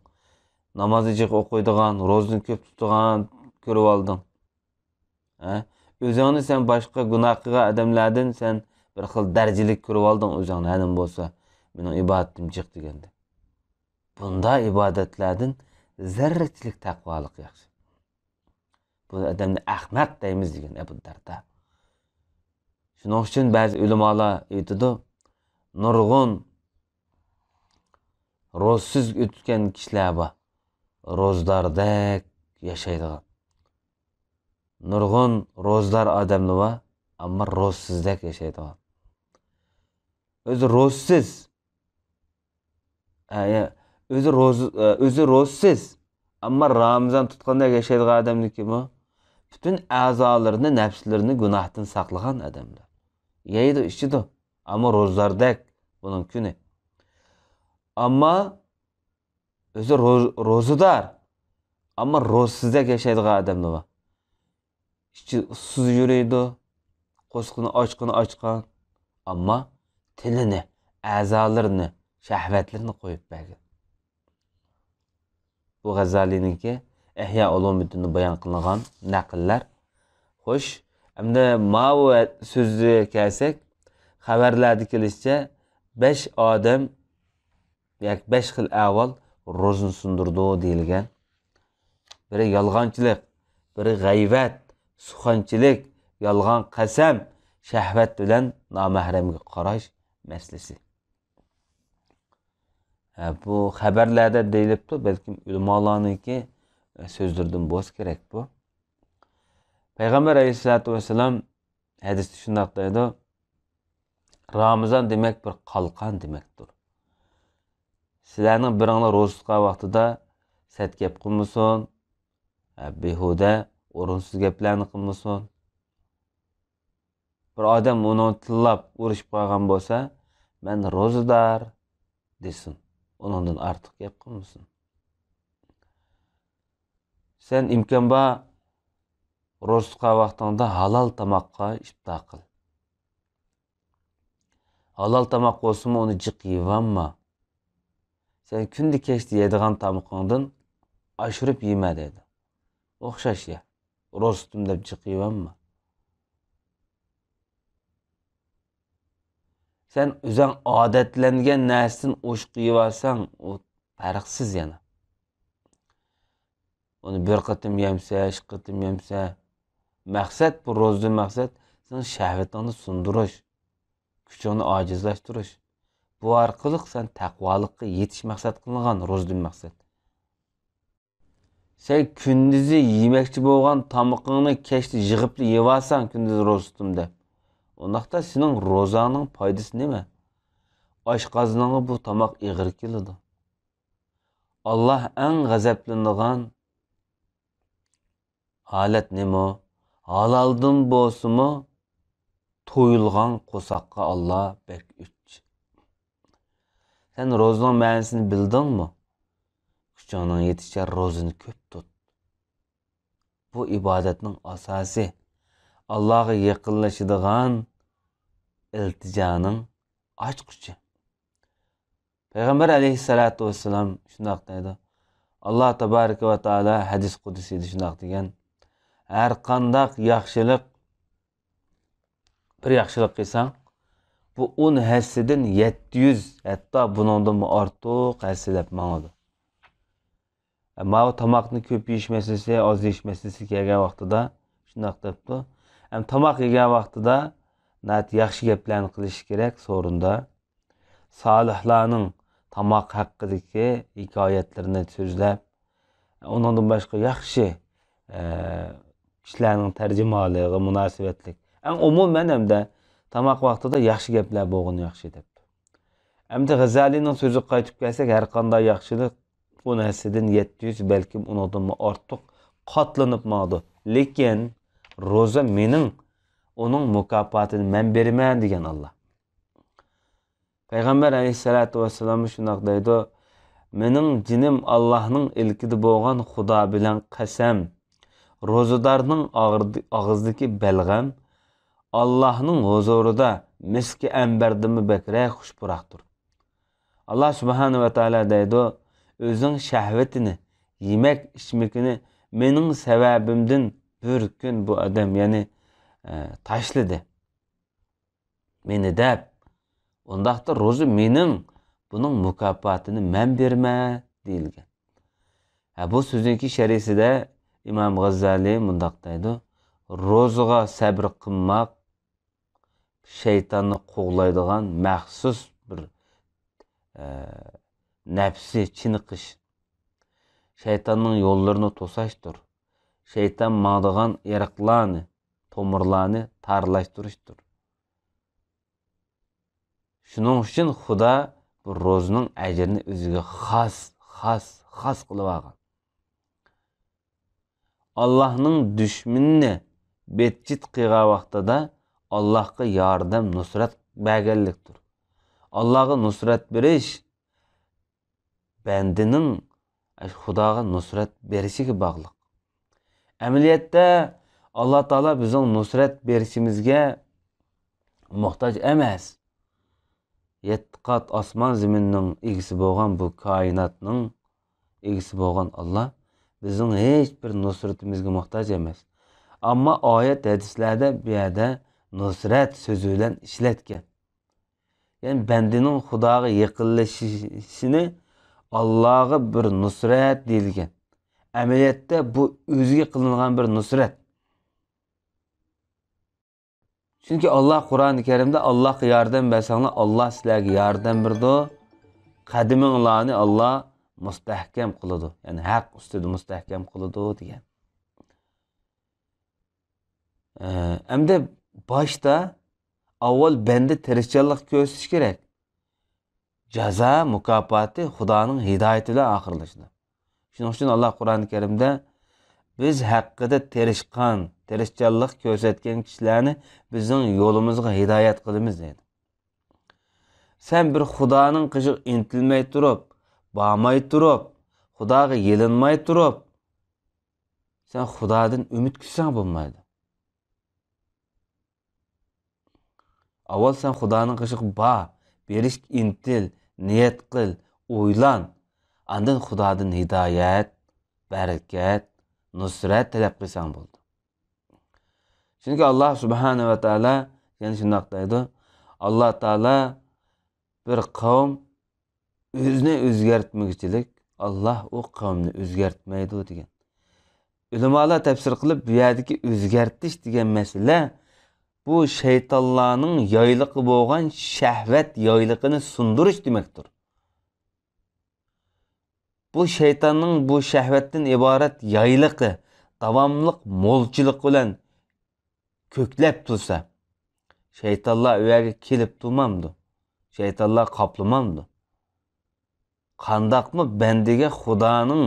نامازنى جىق ئوقۇيدىغان، روزىنى كۆپ تۇتىدىغان كۆرۈۋالدىڭ. ھە؟ ئۆزۈڭنى سەن باشقا گۇناھ قىلغان ئادەملەردىن سەن بىر خىل دەرىجىلىك كۆرۈۋالدىڭ ئۆزۈڭنى. ھەنىم بولسا، مېنىڭ ئىبادىتىم جىق دېگەندە. بۇنداق ئىبادەتلەردىن زەررىچىلىك تەقۋالىق ياخشى. بۇ ئادەمنى ئەخمەق دەيمىز دېگەن ئەبۇ دەردا. شۇنىڭ ئۈچۈن بەزى ئۆلىمالار ئېيتىدۇ، نۇرغۇن روزىسىز ئۆتكەن كىشىلەر بار، روزىداردەك ياشايدىغان. نۇرغۇن روزىدار ئادەملەر بار، ئەمما روزىسىزدەك ياشايدىغان. ئۆزى روزىسىز، ھە، يا، ئۆزى روزا، ئۆزى روزىسىز، ئەمما رامىزان تۇتقاندەك ياشايدىغان ئادەمنىڭكىمۇ پۈتۈن ئەزالىرىنى، نەپسلىرىنى گۇناھتىن ساقلىغان ئادەملەر. يەيدۇ، ئىچىدۇ، ئەمما روزىداردەك بۇنىڭ كۈنى. ئەمما ئۆزى روز-، روزىدار، ئەمما روزىسىزدەك ياشايدىغان ئادەملەر بار. ئىچى ئۇسسۇز يۈرىدۇ، قورسىقىنى ئاچقىنى ئاچقان، ئەمما تىلىنى، ئەزالىرىنى، شەھۋەتلىرىنى قويۇپ بەرگەن. بۇ غەززالىنىڭكى ئىھيا ئۇلۇمىددىندا بايان قىلىنغان نەقىللەر. خوش، ئەمدى ماۋۇ سۆزگە كەلسەك، خەۋەرلەردە كېلىشىچە، بەش ئادەم ياكى بەش خىل ئەھۋال روزىنى سۇندۇرىدۇ دېيىلگەن. بىرى يالغانچىلىق، بىرى غەيۋەت، سۇخەنچىلىك، يالغان قەسەم، شەھۋەت بىلەن نامەھرەمگە قاراش مەسىلىسى. ھە، بۇ خەۋەرلەردە دېيىلىپتۇ، بەلكىم ئۆلىمالارنىڭكى سۆزلىرىدىن بولسا كېرەك بۇ. پەيغەمبەر ئەلەيھىسسالاتۇ ۋەسسالام ھەدىستە شۇنداق دەيدۇ، رامىزان دېمەك بىر قالقان دېمەكتۇر. سىلەرنىڭ بىرىڭلار روزا تۇتقان ۋاقتىدا سەت گەپ قىلمىسۇن، ھە، بىھۇدە، ئورۇنسىز گەپلەرنى قىلمىسۇن. بىر ئادەم ئۇنى تىللاپ ئۇرۇشۇپ قالغان بولسا، مەن روزىدار دېسۇن. ئۇنىڭدىن ئارتۇق گەپ قىلمىسۇن. سەن ئىمكان بار، روزا تۇتقان ۋاقتىڭدا ھالال تاماققا ئىپتار قىل. ھالال تاماق بولسىمۇ ئۇنى جىق يېۋالما. سەن كۈندە كەچتە يەيدىغان تامىقىڭدىن ئاشۇرۇپ يېمە دەيدۇ. ئوخشاش يە. روزا تۇتتۇم دەپ جىق يېۋالما. سەن ئۆزۈڭ ئادەتلەنگەن نەرسىدىن ئوشۇق يېۋالساڭ، ئۇ پەرقسىز يەنە. ئۇنى بىر قېتىم يەمسە، ئىككى قېتىم يەمسە، مەقسەت، بۇ روزىدىن مەقسەت سېنىڭ شەھۋىتىڭنى سۇندۇرۇش، كۈچۈڭنى ئاجىزلاشتۇرۇش. بۇ ئارقىلىق سەن تەقۋالىققا يېتىش مەقسەت قىلىنغان روزىدىن مەقسەت. سەن كۈندۈزى يېمەكچى بولغان تامىقىڭنى كەچتە يىغىپلا يەۋالساڭ، كۈندۈز روزا تۇتتۇم دەپ، ئۇنداقتا سېنىڭ روزاڭنىڭ پايدىسى نېمە؟ ئاشقازىنىڭغا بۇ تاماق ئېغىر كېلىدۇ. ئاللا ئەڭ غەزەپلىنىدىغان ھالەت نېمە؟ ھالالدىن بولسىمۇ تويۇلغان قورساققا ئاللا بەك ئۆچ. سەن روزىنىڭ مەنىسىنى بىلدىڭمۇ؟ كۈچۈڭنىڭ يېتىشىچە روزىنى كۆپ تۇت. بۇ ئىبادەتنىڭ ئاساسى، ئاللاغا يېقىنلىشىدىغان ئىلتىجانىڭ ئاچقۇچى. پەيغەمبەر ئەلەيھىسسالاتۇ ۋەسسالام شۇنداق دەيدۇ، ئاللا تابارەكە ۋە تائالا ھەدىس قۇدسىيدا شۇنداق دېگەن، ھەر قانداق ياخشىلىق، بىر ياخشىلىق قىلساڭ، بۇ ئون ھەسسىدىن يەتتە يۈز، ھەتتا بۇنىڭدىنمۇ ئارتۇق ھەسسىلەپ ماڭىدۇ. ماۋۇ تاماقنى كۆپ يېيىش مەسىلىسى، ئاز يېيىش مەسىلىسى كەلگەن ۋاقتىدا شۇنداق دەپتۇ. ھەم تاماق يېگەن ۋاقتىدا ناھايىتى ياخشى گەپلەرنى قىلىش كېرەك سورۇندا. سالىھلارنىڭ تاماق ھەققىدىكى ھېكايەتلىرىنى سۆزلەپ، ئۇنىڭدىن باشقا ياخشى، ئە، كىشىلەرنىڭ تەرجىمىھالىغا مۇناسىۋەتلىك. ئەڭ ئومۇمەن ھەمدە تاماق ۋاقتىدا ياخشى گەپلەر بولغىنى ياخشى دەپتۇ. ئەمدى غەززالىنىڭ سۆزىگە قايتىپ كەلسەك، ھەر قانداق ياخشىلىق ئون ھەسسىدىن يەتتە يۈز، بەلكىم ئۇنىڭدىنمۇ ئارتۇق قاتلىنىپ ماڭىدۇ. لېكىن روزا مېنىڭ، ئۇنىڭ مۇكاپاتىنى مەن بېرىمەن دېگەن ئاللا. پەيغەمبەر ئەلەيھىسسالاتۇ ۋەسسالام شۇنداق دەيدۇ، مېنىڭ جېنىم ئاللاھنىڭ ئىلكىدە بولغان خۇدا بىلەن قەسەم، روزىدارنىڭ ئاغرىدى-، ئاغزىدىكى بەلغەم ئاللاھنىڭ ھۇزۇرىدا مىسكى ئەمبەردىنمۇ بەكرەك خۇش پۇراقتۇر. ئاللا سۇبھانە ۋە تائالا دەيدۇ، ئۆزىنىڭ شەھۋىتىنى، يېمەك ئىچمىكىنى مېنىڭ سەۋەبىمدىن بىر كۈن بۇ ئادەم، يەنى، ئە، تاشلىدى. مېنى دەپ، ئۇنداقتا روزا مېنىڭ، بۇنىڭ مۇكاپاتىنى مەن بېرىمەن دېيىلگەن. ھە، بۇ سۆزنىڭكى شەرھىسىدە ئىمام غەززالى مۇنداق دەيدۇ، روزىغا سەبرى قىلماق شەيتاننى قوغلايدىغان مەخسۇس بىر، ئە، نەپسى چېنىقىش. شەيتاننىڭ يوللىرىنى توساشتۇر. شەيتان ماڭىدىغان ئېرىقلارنى، تومۇرلارنى تارلاشتۇرۇشتۇر. شۇنىڭ ئۈچۈن خۇدا بۇ روزىنىڭ ئەجرىنى ئۆزىگە خاس، خاس، خاس قىلىۋالغان. ئاللاھنىڭ دۈشمىنىنى بېتجىت قىلغان ۋاقتىدا ئاللاھقا ياردەم، نۇسرەت بەرگەنلىكتۇر. ئاللاھقا نۇسرەت بېرىش بەندىنىڭ خۇداغا نۇسرەت بېرىشىگە باغلىق. ئەمەلىيەتتە، ئاللا تائالا بىزنىڭ نۇسرەت بېرىشىمىزگە موھتاج ئەمەس. يەتتە قات ئاسمان زېمىننىڭ ئىگىسى بولغان، بۇ كائىناتنىڭ ئىگىسى بولغان ئاللا بىزنىڭ ھېچ بىر نۇسرىتىمىزگە موھتاج ئەمەس. ئەمما ئايەت، ھەدىسلەردە بۇ يەردە نۇسرەت سۆزى بىلەن ئىشلەتكەن. يەنى بەندىنىڭ خۇداغا يېقىنلىشىشىنى ئاللاغا بىر نۇسرەت دېيىلگەن. ئەمەلىيەتتە بۇ ئۆزىگە قىلىنغان بىر نۇسرەت. چۈنكى ئاللا قۇرئانى كەرىمدە، ئاللاغا ياردەم بەرسەڭلار، ئاللا سىلەرگە ياردەم بېرىدۇ، قەدىمىڭلارنى ئاللا مۇستەھكەم قىلىدۇ. يەنى ھەق ئۈستىدە مۇستەھكەم قىلىدۇ دېگەن. ئە، ئەمدى باشتا ئاۋۋال بەندە تىرىشچانلىق كۆرسىتىش كېرەك. جازا، مۇكاپاتى خۇدانىڭ ھىدايىتى بىلەن ئاخىرلىشىدۇ. شۇنىڭ ئۈچۈن ئاللا قۇرئانى كەرىمدە، بىز ھەققىدە تىرىشقان، تىرىشچانلىق كۆرسەتكەن كىشىلەرنى بىزنىڭ يولىمىزغا ھىدايەت قىلىمىز دەيدۇ. سەن بىر خۇدانىڭ قېشىغا ئىنتىلمەي تۇرۇپ، بارماي تۇرۇپ، خۇداغا يېلىنماي تۇرۇپ، سەن خۇدادىن ئۈمىد كۈتسەڭ بولمايدۇ. ئاۋۋال سەن خۇدانىڭ قېشىغا بار، بېرىشكە ئىنتىل، نىيەت قىل، ئويلان. ئاندىن خۇدادىن ھىدايەت، بەرىكەت، نۇسرەت تەلەپ قىلساڭ بولىدۇ. چۈنكى ئاللا سۇبھانە ۋە تائالا يەنە شۇنداق دەيدۇ، ئاللا تائالا بىر قەۋم ئۆزىنى ئۆزگەرتمىگۈچىلىك، ئاللا ئۇ قەۋمنى ئۆزگەرتمەيدۇ دېگەن. ئۆلىمالار تەپسىر قىلىپ، بۇ يەردىكى ئۆزگەرتىش دېگەن مەسىلە، بۇ شەيتانلارنىڭ يايلىقى بولغان شەھۋەت يايلىقىنى سۇندۇرۇش دېمەكتۇر. بۇ شەيتاننىڭ بۇ شەھۋەتتىن ئىبارەت يايلىقى داۋاملىق مولچىلىق بىلەن كۆكلەپ تۇرسا، شەيتانلار ئۇ يەرگە كېلىپ تۇرمامدۇ؟ شەيتانلار قاپلىمامدۇ؟ قانداقمۇ بەندىگە خۇدانىڭ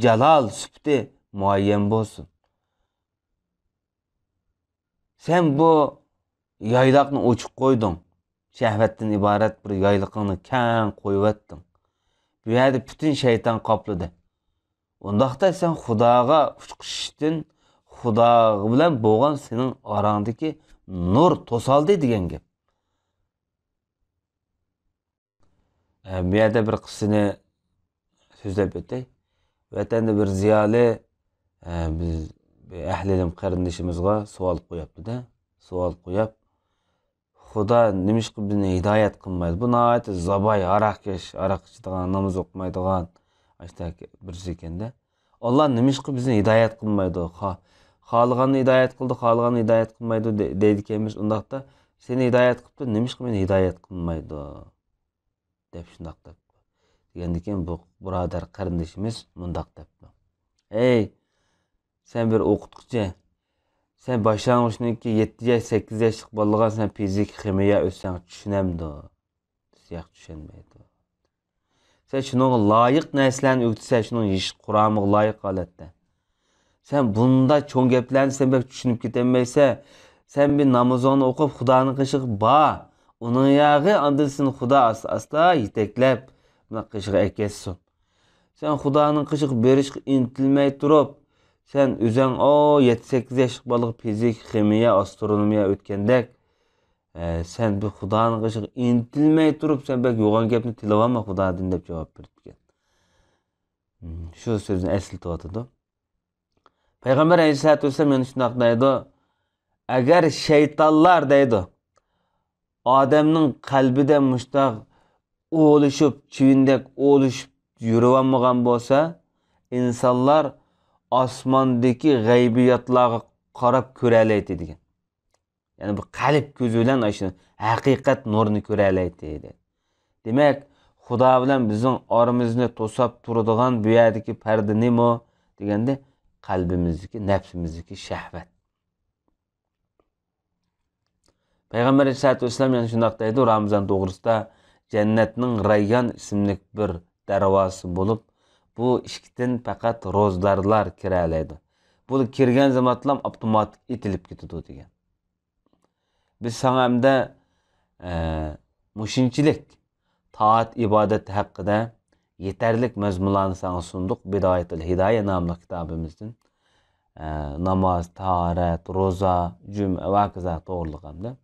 جالال سۈپىتى مۇئەييەن بولسۇن؟ سەن بۇ يايلاقنى ئوچۇق قويدۇڭ. شەھۋەتتىن ئىبارەت بىر يايلىقىڭنى كەڭ قويۇۋەتتىڭ. بۇ يەردە پۈتۈن شەيتان قاپلىدى. ئۇنداقتا سەن خۇداغا ئۇچقۇشۇشتىن، خۇدا بىلەن بولغان سېنىڭ ئاراڭدىكى نۇر توسالدى دېگەن گەپ. ئە، بۇ يەردە بىر قىسسىنى سۆزلەپ ئۆتەي. ۋەتەندە بىر زىيالىي، ئە، بىز بىر ئەھلى ئىلىم قېرىندىشىمىزغا سوئال قويۇپتۇ-دە. سوئال قويۇپ، «خۇدا نېمىشقا بىزنى ھىدايەت قىلمايدۇ؟» بۇ ناھايىتى زاۋاي، ھاراقكەش، ھاراق ئىچىدىغان، ناماز ئوقۇمايدىغان، ئاشۇنداق بىرسى ئىكەن-دە. «ئاللا نېمىشقا بىزنى ھىدايەت قىلمايدۇ؟ خا-، خالىغاننى ھىدايەت قىلىدۇ، خالىغاننى ھىدايەت قىلمايدۇ» دە-، دەيدىكەنمىز. ئۇنداقتا، «سېنى ھىدايەت قىپتۇ، نېمىشقا مېنى ھىدايەت قىلمايدۇ؟» دەپ شۇنداق دەپتۇ. دېگەندىكىن بۇ بۇرادەر قېرىندىشىمىز مۇنداق دەپتۇ: «ھەي، سەن بىر ئوقۇتقۇچى، سەن باشلانغۇچنىڭكى يەتتە ياش، سەككىز ياشلىق بالىغا سەن فىزىكا، خىمىيە ئۆتسەڭ چۈشىنەمدۇ؟» دېسە، «ياق، چۈشەنمەيدۇ.» «سەن شۇنىڭغا لايىق نەرسىلەرنى ئۆگىتىسەن، شۇنىڭ يېشى، قۇرامىغا لايىق ھالەتتە. سەن بۇنداق چوڭ گەپلەرنى سەن بەك چۈشىنىپ كېتەلمەيسەن. سەن بىر نامىزىڭنى ئوقۇپ، خۇدانىڭ قېشىغا بار. ئۇنىڭ ياغى ئاندىن سېنى خۇدا ئاستا-ئاستا يېتەكلەپ، بۇنداق قېشىغا ئەكەتسۇن. سەن خۇدانىڭ قېشىغا بېرىشقا ئىنتىلمەي تۇرۇپ، سەن ئۆزۈڭ، ئو، يەتتە، سەككىز ياشلىق بالىغا فىزىكا، خىمىيە، ئاسترونومىيە ئۆتكەندەك، ئە، سەن بۇ خۇدانىڭ قېشىغا ئىنتىلمەي تۇرۇپ، سەن بەك يوغان گەپنى تىلىۋالما خۇدادىن» دەپ جاۋاب بېرىپتىكەن. شۇ سۆزنى ئەسلىتىۋاتىدۇ. پەيغەمبەر ئەلەيھىسسالاتۇ ۋەسسالام يەنە شۇنداق دەيدۇ: «ئەگەر شەيتانلار، دەيدۇ، ئادەمنىڭ قەلبىدە مۇشتاق ئولىشىپ، چىۋىندەك ئولىشىپ يۈرۈۋالمىغان بولسا، ئىنسانلار ئاسماندىكى غەيبىياتلارغا قاراپ كۆرەلەيتتى» دېگەن. يەنى بۇ قەلب كۆزى بىلەن ئاشۇ ھەقىقەت نۇرىنى كۆرەلەيتتى، دەيدۇ. دېمەك، خۇدا بىلەن بىزنىڭ ئارىمىزنى توساپ تۇرىدىغان بۇ يەردىكى پەردە نېمە دېگەندە، قەلبىمىزدىكى، نەپسىمىزدىكى شەھۋەت. پەيغەمبەر ئەلەيھىسسالاتۇ ۋەسسالام يەنە شۇنداق دەيدۇ، رامىزان توغرىسىدا، «جەننەتنىڭ رەييان ئىسىملىك بىر دەرۋازىسى بولۇپ، بۇ ئىشىكتىن پەقەت روزدارلار كىرەلەيدۇ. بۇ كىرگەن زامانلام ئاپتوماتىك ئېتىلىپ كېتىدۇ» دېگەن. بىز ساڭا ئەمدى، ئە، مۇشۇنچىلىك تائەت ئىبادەت ھەققىدە يېتەرلىك مەزمۇنلارنى ساڭا سۇندۇق، بىدايەتۇل ھىدايە ناملىق كىتابىمىزدىن. ئە، ناماز، تاھارەت، روزا، جۈمئە ۋە ھاكازا توغرىلىق ئەمدى.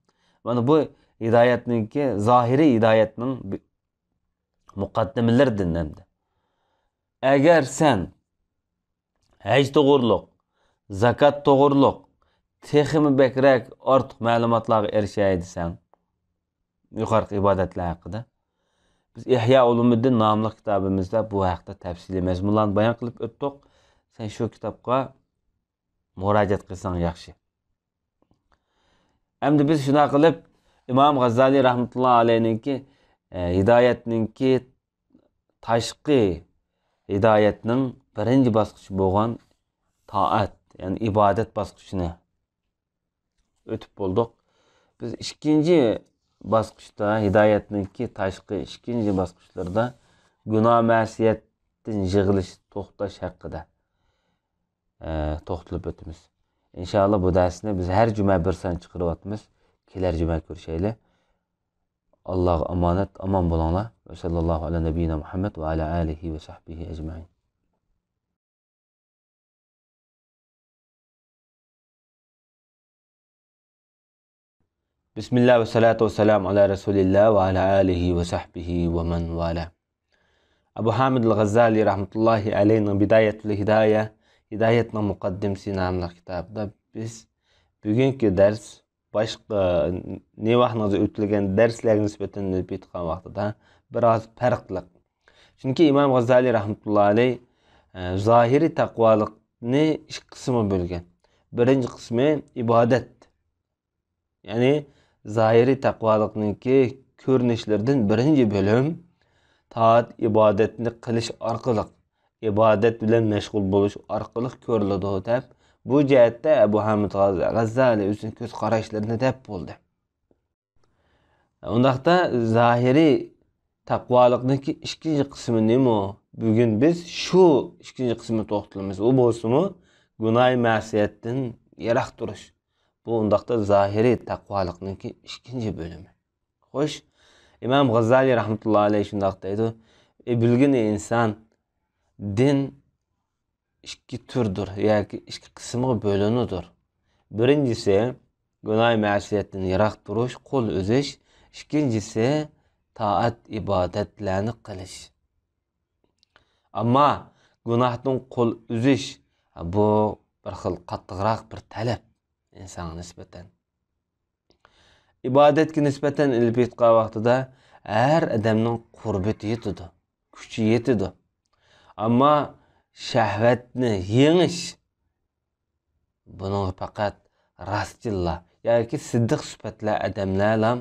مانا بۇ ھىدايەتنىڭكى، زاھىرىي ھىدايەتنىڭ بى-، مۇقەددىمىلىرىدىن ئەمدى. ئەگەر سەن ھەج توغرۇلۇق، زاكات توغرۇلۇق تېخىمۇ بەكرەك ئارتۇق مەلۇماتلارغا ئېرىشەي دېسەڭ، يۇقىرىقى ئىبادەتلەر ھەققىدە بىز ئىھيا ئۇلۇمىددىن ناملىق كىتابىمىزدا بۇ ھەقتە تەپسىلىي مەزمۇنلارنى بايان قىلىپ ئۆتتۇق. سەن شۇ كىتابقا مۇراجىئەت قىلساڭ ياخشى. ئەمدى بىز شۇنداق قىلىپ، ئىمام غاززالىي رەھمەتۇللا ئەلەيھنىڭكى، ئە، ھىدايەتنىڭكى تاشقى ھىدايەتنىڭ بىرىنچى باسقۇچى بولغان تائەت، يەنى ئىبادەت باسقۇچىنى ئۆتۈپ بولدۇق. بىز ئىككىنچى باسقۇچتا، ھىدايەتنىڭكى تاشقى ئىككىنچى باسقۇچلىرىدا گۇناھ مەسىيەتتىن يىغىلىش، توختاش ھەققىدە، ئە، توختىلىپ ئۆتىمىز. ئىنشائاللا، بۇ دەرسنى بىز ھەر جۈمە بىر سان چىقىرىۋاتىمىز. كېلەر جۈمە كۆرۈشەيلى. ئاللاغا ئامانەت، ئامان بولۇڭلار. ۋە ساللاللاھۇ ئەلا نەبىييىنا مۇھەممەد ۋە ئەلا ئالىھى ۋە سەھبىھى ئەجمەئىن. بىسمىللا ۋە سالاتۇ ۋە سالامۇ ئەلا رەسۇلىللا ۋە ئەلا ئالىھى ۋە سەھبىھى ۋە مەن ۋالا. ئەبۇ ھامىد ئەل غەززالى رەھمەتۇللاھى ئەلەيھىنىڭ بىدايەتۇل ھىدايە، ھىدايەتنىڭ مۇقەددىمىسى ناملىق كىتابىدا بىز بۈگۈنكى دەرس باشقا نەۋاھنىڭ ئۆتۈلگەن دەرسلەرگە نىسبەتەن ئېلىپ ئېيتقان ۋاقتىدا بىراز پەرقلىق. چۈنكى ئىمام غاززالى رەھمەتۇللا ئەلەيھ، ئە، زاھىرىي تەقۋالىقنى ئىككى قىسىمغا بۆلگەن. بىرىنچى قىسمى ئىبادەت. يەنى زاھىرىي تەقۋالىقنىڭكى كۆرۈنۈشلىرىدىن بىرىنچى بۆلۈم تائەت ئىبادەتنى قىلىش ئارقىلىق، ئىبادەت بىلەن مەشغۇل بولۇش ئارقىلىق كۆرۈلىدۇ، دەپ، بۇ جەھەتتە ئەبۇ ھامىد غاز-، غەززالى ئۆزىنىڭ كۆز قاراشلىرىنى دەپ بولدى. ئۇنداقتا زاھىرىي تەقۋالىقنىڭكى ئىككىنچى قىسمى نېمە؟ بۈگۈن بىز شۇ ئىككىنچى قىسمىغا توختىلىمىز. ئۇ بولسىمۇ گۇناھ مەسىيەتتىن يىراق تۇرۇش. بۇ ئۇنداقتا زاھىرىي تەقۋالىقنىڭكى ئىككىنچى بۆلۈمى. خوش، ئىمام غاززالى رەھمەتۇللا ئەلەيھ شۇنداق دەيدۇ، ئى بىلگىنى ئىنسان، دىن ئىككى تۈردۇر ياكى ئىككى قىسىمغا بۆلۈنىدۇ. بىرىنچىسى، گۇناھ مەسىيەتتىن يىراق تۇرۇش، قول ئۈزۈش. ئىككىنچىسى، تائەت ئىبادەتلەرنى قىلىش. ئەمما گۇناھتىن قول ئۈزۈش، بۇ بىر خىل قاتتىقراق بىر تەلەپ ئىنسانغا نىسبەتەن. ئىبادەتكە نىسبەتەن ئېلىپ ئېيتقان ۋاقتىدا ھەر ئادەمنىڭ قۇربىتى يېتىدۇ، كۈچى يېتىدۇ. ئەمما شەھۋەتنى يېڭىش، بۇنىڭغا پەقەت راستچىللار ياكى سىددىق سۈپەتلەر ئادەملەرلا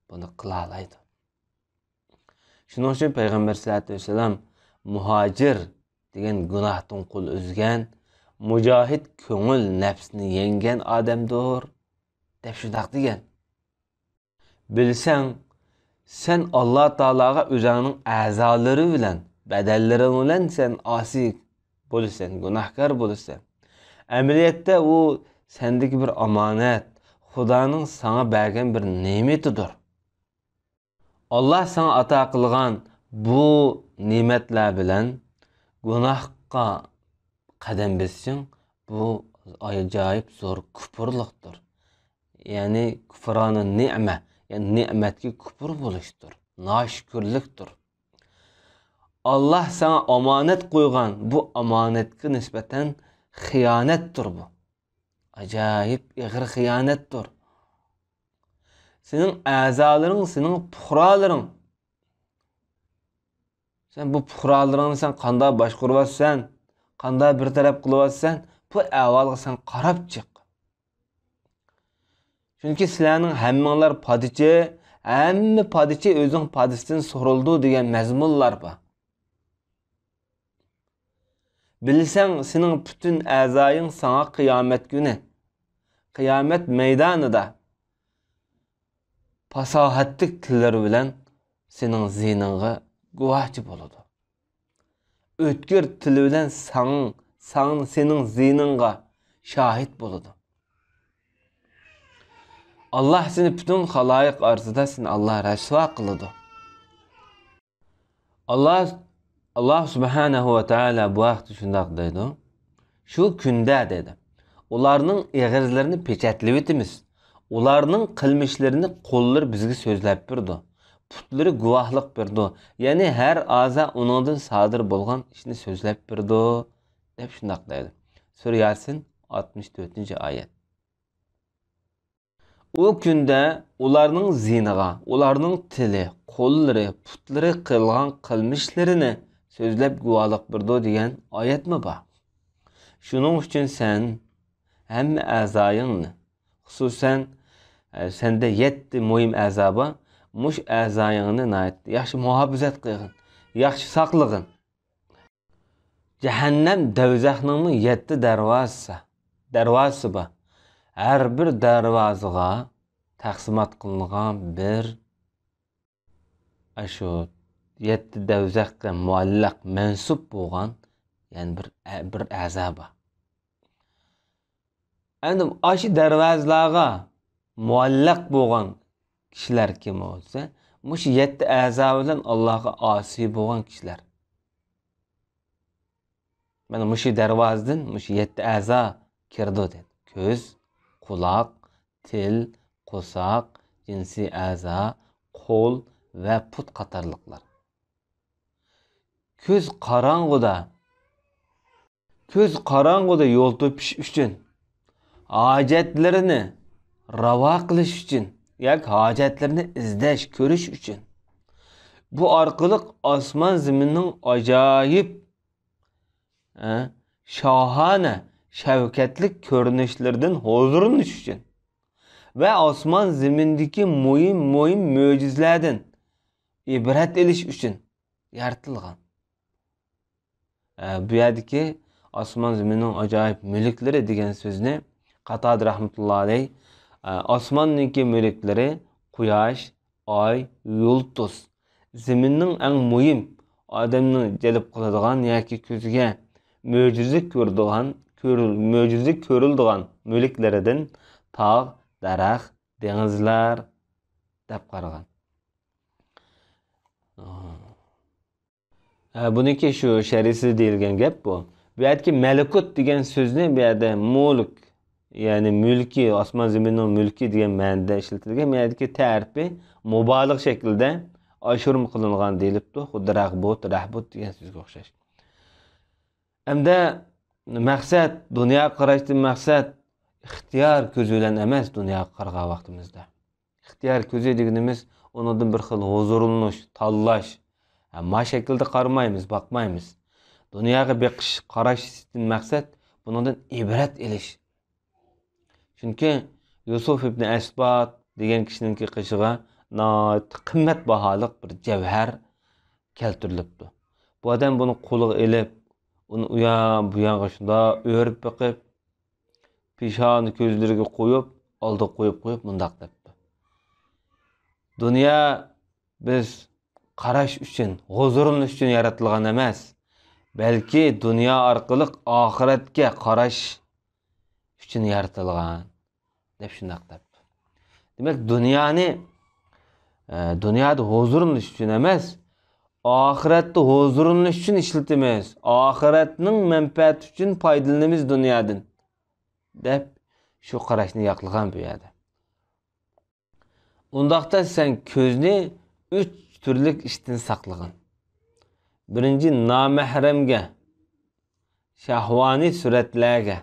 بۇنى قىلالايدۇ. شۇنىڭ ئۈچۈن پەيغەمبەر سەللەللاھۇ ئەلەيھى ۋەسەللەم مۇھاجىر دېگەن گۇناھتىن قول ئۈزگەن، مۇجاھىد كۆڭۈل نەپسىنى يەڭگەن ئادەمدۇر، دەپ شۇنداق دېگەن. بىلسەڭ، سەن ئاللا تائالاغا ئۆزۈڭنىڭ ئەزالىرى بىلەن، بەدەنلىرىڭ بىلەن سەن ئاسىي بولىسەن، گۇناھكار بولىسەن. ئەمەلىيەتتە ئۇ سەندىكى بىر ئامانەت، خۇدانىڭ ساڭا بەرگەن بىر نېمىتىدۇر. ئاللا ساڭا ئاتا قىلغان بۇ نېمەتلەر بىلەن گۇناھقا قەدەم بېسىشىڭ، بۇ ئاجايىپ زور كۇپۇرلۇقتۇر. يەنى كۇفرانۇ نېمە، يەنى نېمەتكە كۇپۇر بولۇشتۇر، ناشۈكۈرلۈكتۇر. ئاللا ساڭا ئامانەت قويغان بۇ ئامانەتكە نىسبەتەن خىيانەتتۇر بۇ. ئاجايىپ ئېغىر خىيانەتتۇر. سېنىڭ ئەزالىرىڭ، سېنىڭ پۇقرالىرىڭ. سەن بۇ پۇقرالىرىڭنى سەن قانداق باشقۇرۇۋاتىسەن، قانداق بىر تەرەپ قىلىۋاتىسەن، بۇ ئەھۋالغا سەن قاراپ چىق. چۈنكى سىلەرنىڭ ھەممىڭلار پادىچى، ھەممە پادىچى ئۆزىنىڭ پادىسىدىن سورىلىدۇ دېگەن مەزمۇنلار بار. بىلسەڭ، سېنىڭ پۈتۈن ئەزايىڭ ساڭا قىيامەت كۈنى، قىيامەت مەيدانىدا پاساھەتلىك تىللىرى بىلەن سېنىڭ زىيىنىڭغا گۇۋاھچى بولىدۇ. ئۆتكۈر تىلى بىلەن ساڭ، ساڭ، سېنىڭ زىيىنىڭغا شاھىت بولىدۇ. ئاللا سېنى پۈتۈن خالايىق ئارىسىدا سېنى ئاللا رەسۋا قىلىدۇ. ئاللا، ئاللا سۇبھانەھۇ ۋە تائالا بۇ ھەقتە شۇنداق دەيدۇ، شۇ كۈندە دەيدۇ، ئۇلارنىڭ ئېغىزلىرىنى پېچەتلىۋېتىمىز. ئۇلارنىڭ قىلمىشلىرىنى قوللىرى بىزگە سۆزلەپ بېرىدۇ. پۇتلىرى گۇۋاھلىق بېرىدۇ. يەنى ھەر ئەزا ئۇنىڭدىن سادىر بولغان ئىشنى سۆزلەپ بېرىدۇ، دەپ شۇنداق دەيدۇ. سۈرە ياسىن، ئاتمىش تۆتىنچى ئايەت. ئۇ كۈندە ئۇلارنىڭ زىيىنىغا، ئۇلارنىڭ تىلى، قوللىرى، پۇتلىرى قىلغان قىلمىشلىرىنى سۆزلەپ گۇۋاھلىق بېرىدۇ دېگەن ئايەتمۇ بار. شۇنىڭ ئۈچۈن سەن ھەممە ئەزايىڭنى، خۇسۇسەن، ئە، سەندە يەتتە مۇھىم ئەزا بار، مۇشۇ ئەزايىڭنى ناھايىتى ياخشى مۇھاپىزەت قىلغىن، ياخشى ساقلىغىن. جەھەننەم، دەۋزەخنىڭمۇ يەتتە دەرۋازىسى، دەرۋازىسى بار. ھەر بىر دەرۋازىغا تەقسىمات قىلىنغان بىر، ئاشۇ يەتتە دەۋزەخكە مۇئەللەق، مەنسۇپ بولغان، يەنى بىر، بىر ئەزا بار. ئەمدى ئاشۇ دەرۋازىلارغا مۇئەللەق بولغان كىشىلەر كىم بولسا، مۇشۇ يەتتە ئەزا بىلەن ئاللاغا ئاسىي بولغان كىشىلەر. مانا مۇشۇ دەرۋازىدىن مۇشۇ يەتتە ئەزا كىرىدۇ دەيدۇ. كۆز، قۇلاق، تىل، قورساق، جىنسىي ئەزا، قول ۋە پۇت قاتارلىقلار. كۆز قاراڭغۇدا، كۆز قاراڭغۇدا يول تېپىش ئۈچۈن، ھاجەتلىرىنى راۋا قىلىش ئۈچۈن ياكى ھاجەتلىرىنى ئىزدەش، كۆرۈش ئۈچۈن، بۇ ئارقىلىق ئاسمان زېمىننىڭ ئاجايىپ، ئە، شاھانە، شەۋكەتلىك كۆرۈنۈشلىرىدىن ھۇزۇرلىنىش ئۈچۈن ۋە ئاسمان زېمىندىكى مۇھىم، مۇھىم مۆجىزىلەردىن ئىبرەت ئېلىش ئۈچۈن يارىتىلغان. ئە، بۇ يەردىكى ئاسمان زېمىننىڭ ئاجايىپ مۈلۈكلىرى دېگەن سۆزنى قاتادە رەھمەتۇللا ئەلەيھ، ئە، ئاسماننىڭكى مۈلۈكلىرى قۇياش، ئاي، يۇلتۇز، زېمىننىڭ ئەڭ مۇھىم، ئادەمنى جەلپ قىلىدىغان ياكى كۆزگە مۆجىزە كۆرىدىغان، كۆرۈل-، مۆجىزە كۆرۈلىدىغان مۈلۈكلىرىدىن تاغ، دەرەخ، دېڭىزلار دەپ قارىغان. ھە، بۇنىڭكى شۇ شەرھىسىدە دېيىلگەن گەپ بۇ. بۇ يەردىكى مەلىكۇت دېگەن سۆزنى بۇ يەردە مۇلك، يەنى مۈلكى، ئاسمان زېمىننىڭ مۈلكى دېگەن مەنىدە ئىشلىتىلگەن. بۇ يەردىكى تەرىپى مۇبالىغە شەكلىدە ئاشۇرما قىلىنغان دېيىلىپتۇ. خۇددى رەغبۇت، رەھبۇت دېگەن سۆزگە ئوخشاش. ئەمدى مەقسەت، دۇنياغا قاراشتىن مەقسەت ئىختىيار كۆزى بىلەن ئەمەس، دۇنياغا قارىغان ۋاقتىمىزدا. ئىختىيار كۆزى دېگىنىمىز ئۇنىڭدىن بىر خىل ھۇزۇرلىنىش، تاللاش. ھە، ما شەكىلدە قارىمايمىز، باقمايمىز. دۇنياغا بېقىش، قاراشتىن مەقسەت بۇنىڭدىن ئىبرەت ئېلىش. چۈنكى يۈسۈف ئىبنى ئەسبات دېگەن كىشىنىڭكى قېشىغا ناھايىتى قىممەت باھالىق بىر جەۋھەر كەلتۈرۈلۈپتۇ. بۇ ئادەم بۇنى قولىغا ئېلىپ، ئۇنى ئۇيان بۇيانغا شۇنداق ئۆرۈپ بېقىپ، پېشانە كۆزلىرىگە قويۇپ، ئالدىغا قويۇپ قويۇپ مۇنداق دەپتۇ: دۇنيا بىز قاراش ئۈچۈن، ھۇزۇرلىنىش ئۈچۈن يارىتىلغان ئەمەس، بەلكى دۇنيا ئارقىلىق ئاخىرەتكە قاراش ئۈچۈن يارىتىلغان، دەپ شۇنداق دەپتۇ. دېمەك، دۇنيانى، ئە، دۇنيادا ھۇزۇرلىنىش ئۈچۈن ئەمەس، ئاخىرەتتە ھۇزۇرلىنىش ئۈچۈن ئىشلىتىمىز. ئاخىرەتنىڭ مەنپەئەتى ئۈچۈن پايدىلىنىمىز دۇنيادىن، دەپ شۇ قاراشنى ياقلىغان بۇ يەردە. ئۇنداقتا سەن كۆزنى ئۈچ تۈرلۈك ئىشتىن ساقلىغىن. بىرىنچى، نامەھرەمگە، شەھۋانىي سۈرەتلەرگە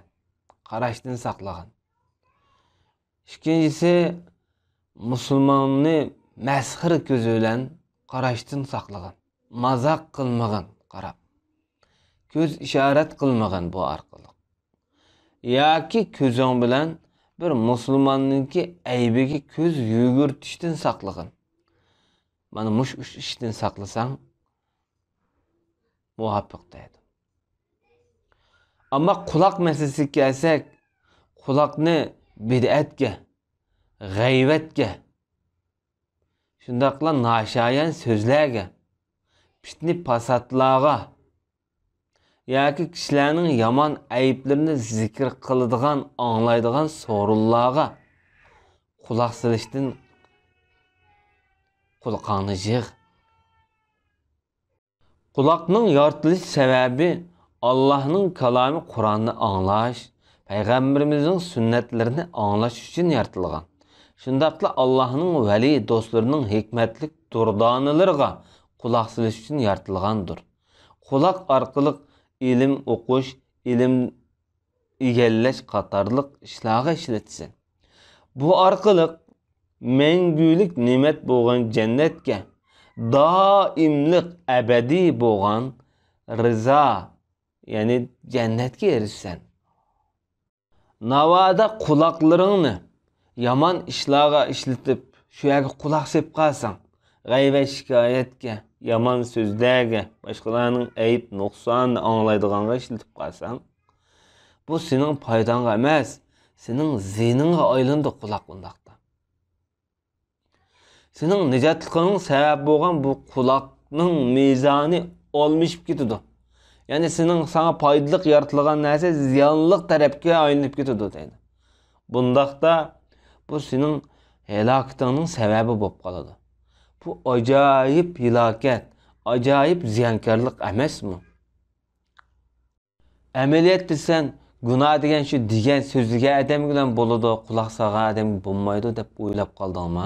قاراشتىن ساقلىغىن. ئىككىنچىسى، مۇسۇلماننى مەسخىرە كۆزى بىلەن قاراشتىن ساقلىغىن. مازاق قىلمىغىن قاراپ. كۆز ئىشارەت قىلمىغىن بۇ ئارقىلىق. ياكى كۆزۈڭ بىلەن بىر مۇسۇلماننىڭكى ئەيىبىگە كۆز يۈگۈرتۈشتىن ساقلىغىن. مانا مۇشۇ ئۈچ ئىشتىن ساقلىساڭ مۇۋاپىق دەيدۇ. ئەمما قۇلاق مەسىلىسىگە كەلسەك، قۇلاقنى بىدئەتكە، غەيۋەتكە، شۇنداقلا ناشايان سۆزلەرگە، پىتنە-پاساتلارغا ياكى كىشىلەرنىڭ يامان ئەيىبلىرىنى زىكىر قىلىدىغان، ئاڭلايدىغان سورۇنلارغا قۇلاق سېلىشتىن قۇلىقىڭنى يىغ. قۇلاقنىڭ يارىتىلىش سەۋەبى ئاللاھنىڭ كالامى قۇرئاننى ئاڭلاش، پەيغەمبىرىمىزنىڭ سۈننەتلىرىنى ئاڭلاش ئۈچۈن يارىتىلغان. شۇنداقلا ئاللاھنىڭ ۋەلىي دوستلىرىنىڭ ھېكمەتلىك دۇردانىلىرىغا قۇلاق سېلىش ئۈچۈن يارىتىلغاندۇر. قۇلاق ئارقىلىق ئىلىم ئوقۇش، ئىلىم ئىگىلەش قاتارلىق ئىشلارغا ئىشلەتسۇن. بۇ ئارقىلىق مەڭگۈلۈك نېمەت بولغان جەننەتكە، دائىملىق ئەبەدىي بولغان رىزا، يەنى جەننەتكە ئېرىشىسەن. ناۋادا قۇلاقلىرىڭنى يامان ئىشلارغا ئىشلىتىپ، شۇ يەرگە قۇلاق سېلىپ قالساڭ، غەيۋەت-شىكايەتكە، يامان سۆزلەرگە، باشقىلارنىڭ ئەيىب-نۇقسانىنى ئاڭلايدىغانغا ئىشلىتىپ قالساڭ، بۇ سېنىڭ پايداڭغا ئەمەس، سېنىڭ زىيىنىڭغا ئايلىنىدۇ قۇلاق ئۇنداقتا. سېنىڭ نىجاتلىقىڭنىڭ سەۋەبى بولغان بۇ قۇلاقنىڭ مىزانى ئالمىشىپ كېتىدۇ. يەنى سېنىڭ، ساڭا پايدىلىق يارىتىلغان نەرسە زىيانلىق تەرەپكە ئايلىنىپ كېتىدۇ دەيدۇ. بۇنداقتا بۇ سېنىڭ ھالاكىتىڭنىڭ سەۋەبى بولۇپ قالىدۇ. بۇ ئاجايىپ ھالاكەت، ئاجايىپ زىيانكارلىق ئەمەسمۇ؟ ئەمەلىيەتتە سەن گۇناھ دېگەن شۇ دېگەن، سۆزلىگەن ئادەمگىلا بولىدۇ، قۇلاق سالغان ئادەمگە بولمايدۇ دەپ ئويلاپ قالدىڭمۇ؟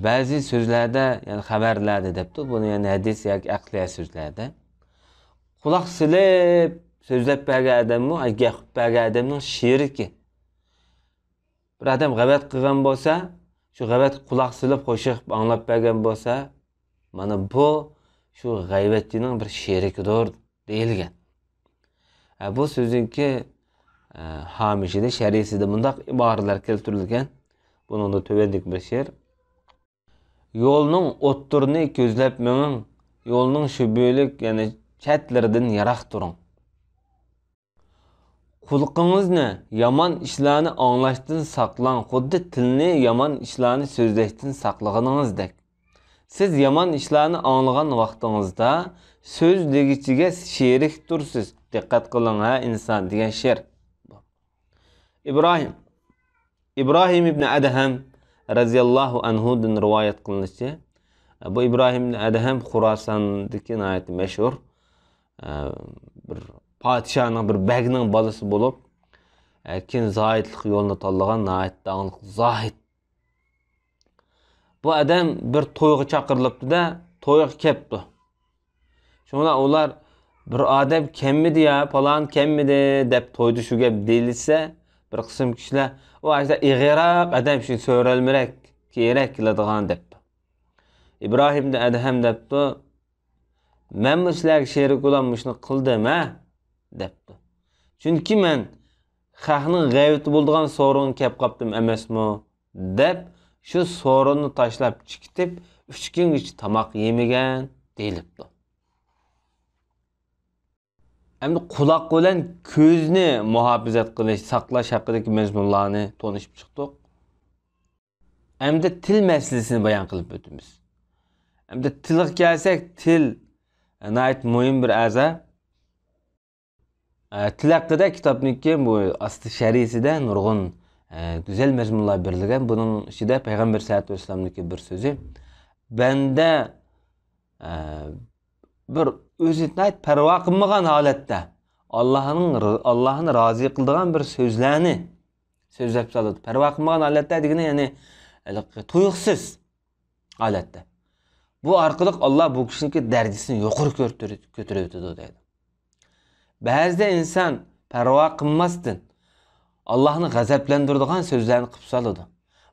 بەزى سۆزلەردە، يەنى خەۋەرلەردە دەپتۇ، بۇنى يەنى ھەدىس ياكى ئەقلىيە سۆزلەردە. قۇلاق سېلىپ سۆزلەپ بەرگەن ئادەممۇ، ئە، گەپ قىلىپ بەرگەن ئادەمنىڭ شېرىكى. بىر ئادەم غەيۋەت قىلغان بولسا، شۇ غەيۋەتكە قۇلاق سېلىپ، خوش چىقىپ ئاڭلاپ بەرگەن بولسا، مانا بۇ شۇ غەيۋەتچىنىڭ بىر شېرىكىدۇر دېيىلگەن. ھە، بۇ سۆزنىڭكى، ئە، ھامىشىدە، شەرھىسىدە مۇنداق ئىبارىلەر كەلتۈرۈلگەن. بۇنىڭدا تۆۋەندىكى بىر شېئىر. يولنىڭ ئوتتۇرىنى كۆزلەپ مېڭىڭ، يولنىڭ شۈبھىلىك، يەنى چەتلىرىدىن يىراق تۇرۇڭ. قۇلىقىڭىزنى يامان ئىشلارنى ئاڭلاشتىن ساقلاڭ، خۇددى تىلنى يامان ئىشلارنى سۆزلەشتىن ساقلىغىنىڭىزدەك. سىز يامان ئىشلارنى ئاڭلىغان ۋاقتىڭىزدا سۆزلىگۈچىگە شېرىك تۇرسىز. دىققەت قىلىڭ، ھە ئىنسان، دېگەن شېئىر. ئىبراھىم، ئىبراھىم ئىبنى ئەدھەم رەزىياللاھۇ ئەنھۇدىن رىۋايەت قىلىنىشىچە، بۇ ئىبراھىم ئىبنى ئەدھەم خۇراساندىكى ناھايىتى مەشھۇر، ئە، بىر پادىشاھنىڭ، بىر بەگنىڭ بالىسى بولۇپ، ئە، كېيىن زاھىتلىق يولىنى تاللىغان ناھايىتى داڭلىق زاھىت. بۇ ئادەم بىر تويغا چاقىرىلىپتۇ-دە، تويغا كەپتۇ. شۇڭا ئۇلار بىر ئادەم كەممىدى يا، پالان كەممىدى دەپ تويدا شۇ گەپ دېيىلسە، بىر قىسىم كىشىلەر، ئۇ ئاشۇنداق ئېغىرراق ئادەم شۇ سۆرەلمىرەك، كېرەك كېلىدىغان دەپتۇ. ئىبراھىم ئەدھەم دەپتۇ، مەنمۇ سىلەرگە شېرىك بولۇپ مۇشۇنى قىلدىم ھە دەپتۇ. چۈنكى مەن خەقنىڭ غەيۋىتى بولىدىغان سورۇنغا كەپ قاپتىم ئەمەسمۇ دەپ، شۇ سورۇننى تاشلاپ چىقىپ، ئۈچ كۈنگىچە تاماق يېمىگەن دېيىلىپتۇ. ئەمدى قۇلاق بىلەن كۆزنى مۇھاپىزەت قىلىش، ساقلاش ھەققىدىكى مەزمۇنلارنى تونۇشۇپ چىقتۇق. ئەمدى تىل مەسىلىسىنى بايان قىلىپ ئۆتىمىز. ئەمدى تىلغا كەلسەك، تىل ناھايىتى مۇھىم بىر ئەزا. ئە، تىل ھەققىدە كىتابنىڭكى بۇ ئاستى شەرھىسىدە نۇرغۇن، ئە، گۈزەل مەزمۇنلار بېرىلگەن. بۇنىڭ ئىچىدە پەيغەمبەر سەللەللاھۇ ئەلەيھى ۋەسەللەمنىڭكى بىر سۆزى، بەندە، ئە، بىر ئۆزى ناھايىتى پەرۋا قىلمىغان ھالەتتە ئاللاھنىڭ، ئاللاھنى رازى قىلىدىغان بىر سۆزلەرنى سۆزلەپ سالىدۇ. پەرۋا قىلمىغان ھالەتتە دېگىنى، يەنى، ھېلىقى تۇيۇقسىز ھالەتتە. بۇ ئارقىلىق ئاللا بۇ كىشىنىڭكى دەرىجىسىنى يۇقىرى كۆتۈرۈ-، كۆتۈرۈۋېتىدۇ دەيدۇ. بەزىدە ئىنسان پەرۋا قىلماستىن ئاللاھنى غەزەپلەندۈرىدىغان سۆزلەرنى قىلىپ سالىدۇ.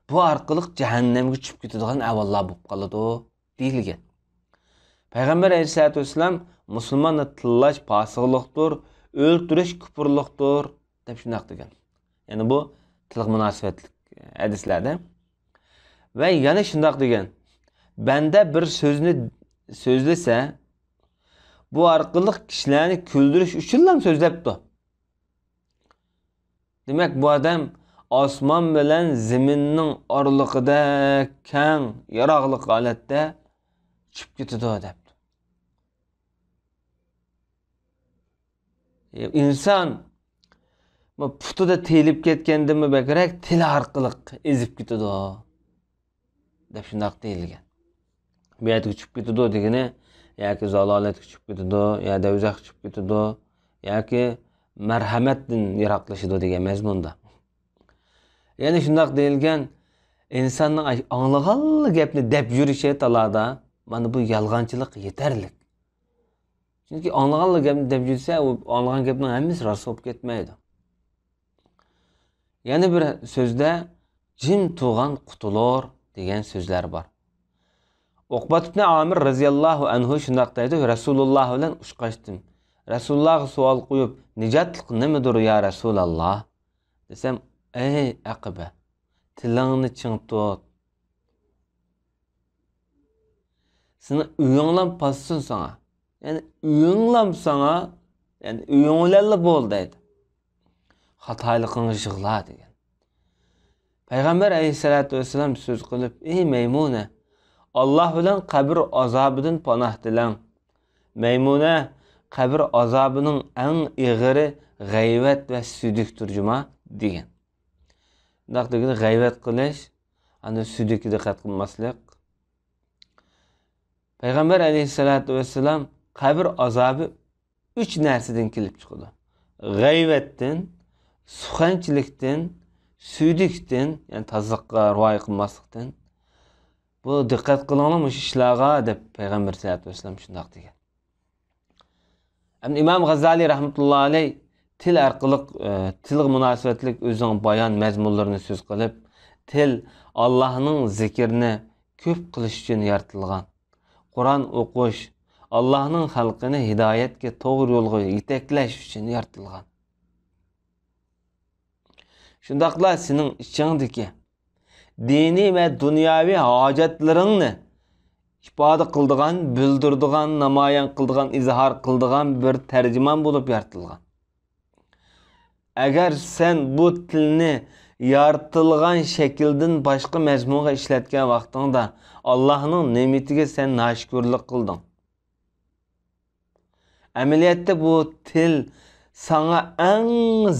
بۇ ئارقىلىق جەھەننەمگە چۈشۈپ كېتىدىغان ئەھۋاللار بولۇپ قالىدۇ دېيىلگەن. پەيغەمبەر ئەلەيھىسسالاتۇ ۋەسسالام مۇسۇلماننى تىللاش پاسىقلىقتۇر، ئۆلتۈرۈش كۇپۇرلۇقتۇر دەپ شۇنداق دېگەن. يەنى بۇ تىلغا مۇناسىۋەتلىك ھەدىسلەردە. ۋە يەنە شۇنداق دېگەن، بەندە بىر سۆزنى سۆزلىسە، بۇ ئارقىلىق كىشىلەرنى كۈلدۈرۈش ئۈچۈنلا سۆزلەپتۇ. دېمەك، بۇ ئادەم ئاسمان بىلەن زېمىننىڭ ئارىلىقىدەك كەڭ، ياراغلىق ھالەتتە چۈشۈپ كېتىدۇ، دەپتۇ. ئىنسان بۇ پۇتىدا تېيىلىپ كەتكەندىنمۇ بەكرەك تىلى ئارقىلىق ئېزىپ كېتىدۇ، دەپ شۇنداق دېيىلگەن. بۇ يەردىكى چۈشۈپ كېتىدۇ دېگىنى، ياكى زالالەتكە چۈشۈپ كېتىدۇ، يا دەۋزەخكە چۈشۈپ كېتىدۇ، ياكى مەرھەمەتتىن يىراقلىشىدۇ دېگەن مەزمۇندا. يەنە شۇنداق دېيىلگەن، ئىنساننىڭ ئاي-، ئاڭلىغانلا گەپنى دەپ يۈرۈشى تالادا، مانا بۇ يالغانچىلىققا يېتەرلىك. چۈنكى ئاڭلىغانلا گەپنى دەپ يۈرسە، ئۇ ئاڭلىغان گەپنىڭ ھەممىسى راست بولۇپ كەتمەيدۇ. يەنە بىر سۆزدە، «جىم تۇرغان قۇتۇلۇر» دېگەن سۆزلەر بار. ئوقبات ئىبنى ئامىر رەزىياللاھۇ ئەنھۇ شۇنداق دەيدۇ، رەسۇلۇللاھ بىلەن ئۇچراشتىم. رەسۇلۇللاھقا سوئال قويۇپ، «نىجاتلىق نېمىدۇر، يا رەسۇلاللاھ؟» دېسەم، «ئەي ئەقىبە، تىلىڭنى چىڭ تۇت. سېنىڭ ئۆيۈڭلام پاتسۇن ساڭا. يەنى ئۆيۈڭلام ساڭا، يەنى ئۆيۈڭ بىلەنلا بول» دەيدۇ. «خاتالىقىڭغا يىغلا» دېگەن. پەيغەمبەر ئەلەيھىسسالاتۇ ۋەسسالام سۆز قىلىپ، «ئەي مەيمۇنە، ئاللاھ بىلەن قەبرە ئازابىدىن پاناھ تىلەڭ. مەيمۇنە، قەبرە ئازابىنىڭ ئەڭ ئېغىرى غەيۋەت ۋە سۈيدۈكتۇر جۇما» دېگەن. بۇنداق دېگىنى غەيۋەت قىلىش، ئاندىن سۈيدۈككە دىققەت قىلماسلىق. پەيغەمبەر ئەلەيھىسسالاتۇ ۋەسسالام قەبرە ئازابى ئۈچ نەرسىدىن كېلىپ چىقىدۇ. غەيۋەتتىن، سۇخەنچىلىكتىن، سۈيدۈكتىن، يەنى تازىلىققا رىئايە قىلماسلىقتىن. بۇ دىققەت قىلىڭلار مۇشۇ ئىشلارغا، دەپ پەيغەمبەر سەللەللاھۇ ئەلەيھى ۋەسەللەم شۇنداق دېگەن. ئەمدى ئىمام غازالىي رەھمەتۇللاھى ئەلەيھ تىل ئارقىلىق، ئە، تىلغا مۇناسىۋەتلىك ئۆزىنىڭ بايان مەزمۇنلىرىنى سۆز قىلىپ، تىل ئاللاھنىڭ زىكرىنى كۆپ قىلىش ئۈچۈن يارىتىلغان. قۇرئان ئوقۇش، ئاللاھنىڭ خەلقىنى ھىدايەتكە، توغرا يولغا يېتەكلەش ئۈچۈن يارىتىلغان. شۇنداقلا سېنىڭ ئىچىڭدىكى دىنىي ۋە دۇنياۋى ھاجەتلىرىڭنى ئىپادە قىلىدىغان، بىلدۈرىدىغان، نامايان قىلىدىغان، ئىزھار قىلىدىغان بىر تەرجىمان بولۇپ يارىتىلغان. ئەگەر سەن بۇ تىلنى يارىتىلغان شەكىلدىن باشقا مەزمۇنغا ئىشلەتكەن ۋاقتىڭدا، ئاللاھنىڭ نېمىتىگە سەن ناشۈكۈرلۈك قىلدىڭ. ئەمەلىيەتتە بۇ تىل ساڭا ئەڭ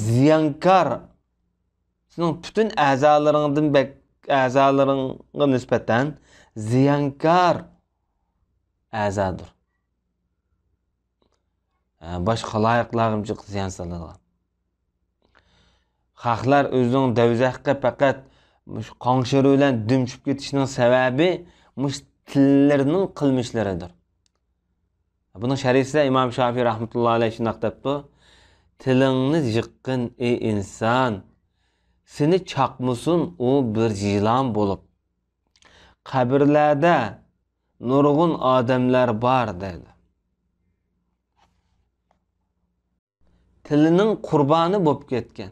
زىيانكار، سېنىڭ پۈتۈن ئەزالىرىڭدىن بەك، ئەزالىرىڭغا نىسبەتەن زىيانكار ئەزادۇر. ھە، باشقا خالايىقلارغىمۇ جىق زىيان سالىدىغان. خەقلەر ئۆزىنىڭ دەۋزەخكە پەقەت مۇشۇ قاڭشىرى بىلەن دۈم چۈشۈپ كېتىشىنىڭ سەۋەبى مۇشۇ تىللىرىنىڭ قىلمىشلىرىدۇر. بۇنىڭ شەرھىسىدە ئىمام شافىي رەھمەتۇللا ئەلەيھ شۇنداق دەپتۇ: «تىلىڭنى يىغقىن، ئەي ئىنسان، سېنى چاقمىسۇن ئۇ بىر يىلان بولۇپ. قەبرىلەردە نۇرغۇن ئادەملەر بار» دەيدۇ. تىلىنىڭ قۇربانى بولۇپ كەتكەن،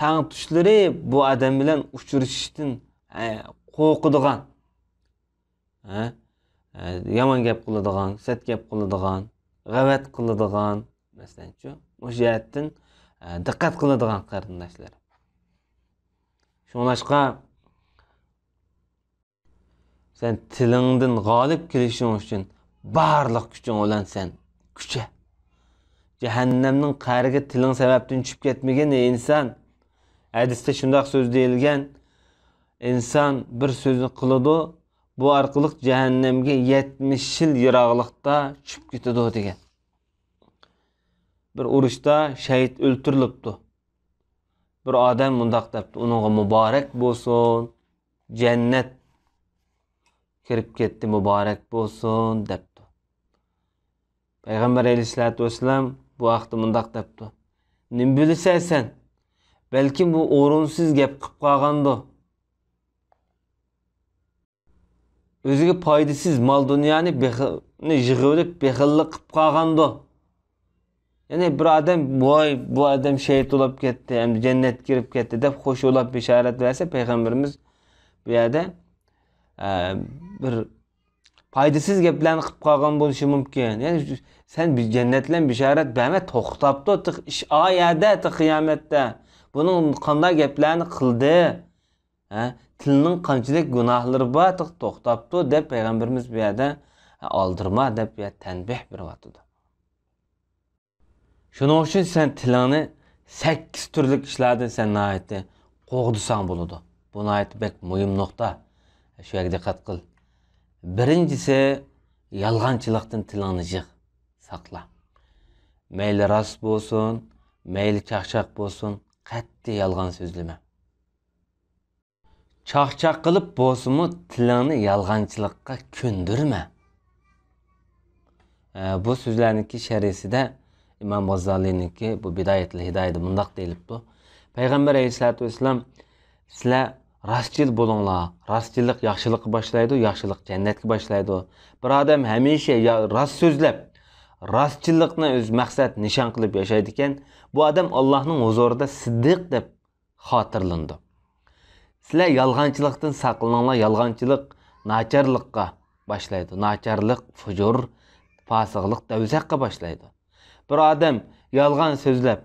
تەڭتۇشلىرى بۇ ئادەم بىلەن ئۇچرىشىشتىن، ھە، قورقىدىغان، ھە، ھە، يامان گەپ قىلىدىغان، سەت گەپ قىلىدىغان، غەۋەت قىلىدىغان، مەسىلەنچۇ، مۇشۇ جەھەتتىن، ھە، دىققەت قىلىدىغان قېرىنداشلار. شۇڭلاشقا، سەن تىلىڭدىن غالىب كېلىشىڭ ئۈچۈن بارلىق كۈچۈڭ بىلەن سەن كۈچە. جەھەننەمنىڭ قەرىگە تىلىڭ سەۋەبتىن چۈشۈپ كەتمىگىن، ئەي ئىنسان. ھەدىستە شۇنداق سۆز دېيىلگەن، ئىنسان بىر سۆزنى قىلىدۇ، بۇ ئارقىلىق جەھەننەمگە يەتمىش يىل يىراقلىقتا چۈشۈپ كېتىدۇ دېگەن. بىر ئۇرۇشتا شەھىت ئۆلتۈرۈلۈپتۇ. بىر ئادەم مۇنداق دەپتۇ: «ئۇنىڭغا مۇبارەك بولسۇن، جەننەت كىرىپ كەتتى، مۇبارەك بولسۇن» دەپتۇ. پەيغەمبەر ئەلەيھىسسالاتۇ ۋەسسالام بۇ ھەقتە مۇنداق دەپتۇ: «نېمە بىلىسەن سەن؟ بەلكىم بۇ ئورۇنسىز گەپ قىلىپ قالغاندۇ. ئۆزىگە پايدىسىز مال-دۇنيانى بېخىلنى يىغىۋېلىپ بېخىللىق قىلىپ قالغاندۇ.» يەنى بىر ئادەم، «ۋاي، بۇ ئادەم شېھىت بولۇپ كەتتى، ئەمدى جەننەتكە كىرىپ كەتتى» دەپ خۇش بولۇپ بېشارەت بەرسە، پەيغەمبىرىمىز بۇ يەردە، ئە، بىر پايدىسىز گەپلەرنى قىلىپ قالغان بولۇشى مۇمكىن. يەنى سەن بىر جەننەت بىلەن بېشارەت بەرمە، توختاپتۇ، تېخى ئىش ئا يەردە، تېخى قىيامەتتە. بۇنىڭ قانداق گەپلەرنى قىلدى؟ ھە؟ تىلنىڭ قانچىلىك گۇناھلىرى بار، تېخى توختاپتۇ دەپ پەيغەمبىرىمىز بۇ يەردە، ھە، ئالدىرىما دەپ بۇ يەردە تەنبىھ بېرىۋاتىدۇ. شۇنىڭ ئۈچۈن سەن تىلىڭنى سەككىز تۈرلۈك ئىشلاردىن سەن ناھايىتى قوغدىساڭ بولىدۇ. بۇ ناھايىتى بەك مۇھىم نۇقتا. شۇ يەرگە دىققەت قىل. بىرىنچىسى، يالغانچىلىقتىن تىلىڭنى يىغ، ساقلا. مەيلى راست بولسۇن، مەيلى چاقچاق بولسۇن، قەتئىي يالغان سۆزلىمە. چاقچاق قىلىپ بولسىمۇ تىلىڭنى يالغانچىلىققا كۆندۈرمە. ئە، بۇ سۆزلەرنىڭكى شەرھىسىدە ئىمام غازالىينىڭكى بۇ بىدايەتۇل ھىدايەدە مۇنداق دېيىلىپتۇ. پەيغەمبەر ئەلەيھىسسالاتۇ ۋەسسالام، «سىلەر راستچىل بولۇڭلار، راستچىللىق ياخشىلىققا باشلايدۇ، ياخشىلىق جەننەتكە باشلايدۇ.» بىر ئادەم ھەمىشە يا-، راست سۆزلەپ، راستچىللىقنى ئۆز مەقسەت نىشان قىلىپ ياشايدىكەن، بۇ ئادەم ئاللاھنىڭ ھۇزۇرىدا سىددىق دەپ خاتىرىلىنىدۇ. سىلەر يالغانچىلىقتىن ساقلىنىڭلار، يالغانچىلىق ناچارلىققا باشلايدۇ. ناچارلىق، فۇجۇر، پاسىقلىق، دەۋزەخكە باشلايدۇ. بىر ئادەم يالغان سۆزلەپ،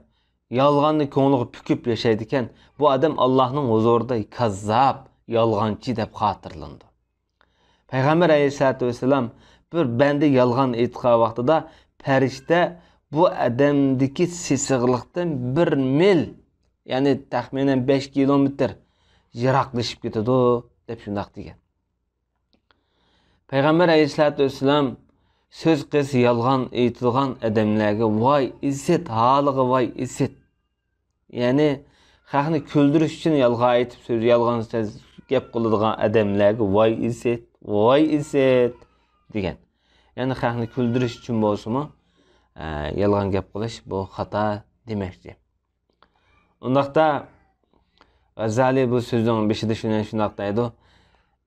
يالغاننى كۆڭلىگە پۈكۈپ ياشايدىكەن، بۇ ئادەم ئاللاھنىڭ ھۇزۇرىدا كاززاپ، يالغانچى دەپ خاتىرىلىنىدۇ. پەيغەمبەر ئەلەيھىسسالاتۇ ۋەسسالام، بىر بەندە يالغان ئېيتقان ۋاقتىدا پەرىشتە بۇ ئادەمدىكى سېسىقلىقتىن بىر مىل، يەنى تەخمىنەن بەش كىلومېتىر يىراقلىشىپ كېتىدۇ، دەپ شۇنداق دېگەن. پەيغەمبەر ئەلەيھىسسالاتۇ ۋەسسالام، «سۆز قىلسا يالغان ئېيتىدىغان ئادەملەرگە ۋاي ئىسىت، ھالىغا ۋاي ئىسىت.» يەنى خەقنى كۈلدۈرۈش ئۈچۈن يالغان ئېيتىپ، سۆز، يالغان سۆز گەپ قىلىدىغان ئادەملەرگە ۋاي ئىسىت، ۋاي ئىسىت دېگەن. يەنى خەقنى كۈلدۈرۈش ئۈچۈن بولسىمۇ، ئە، يالغان گەپ قىلىش بۇ خاتا دېمەكچى. ئۇنداقتا غازالى بۇ سۆزنىڭ بېشىدا شۇنى، شۇنداق دەيدۇ: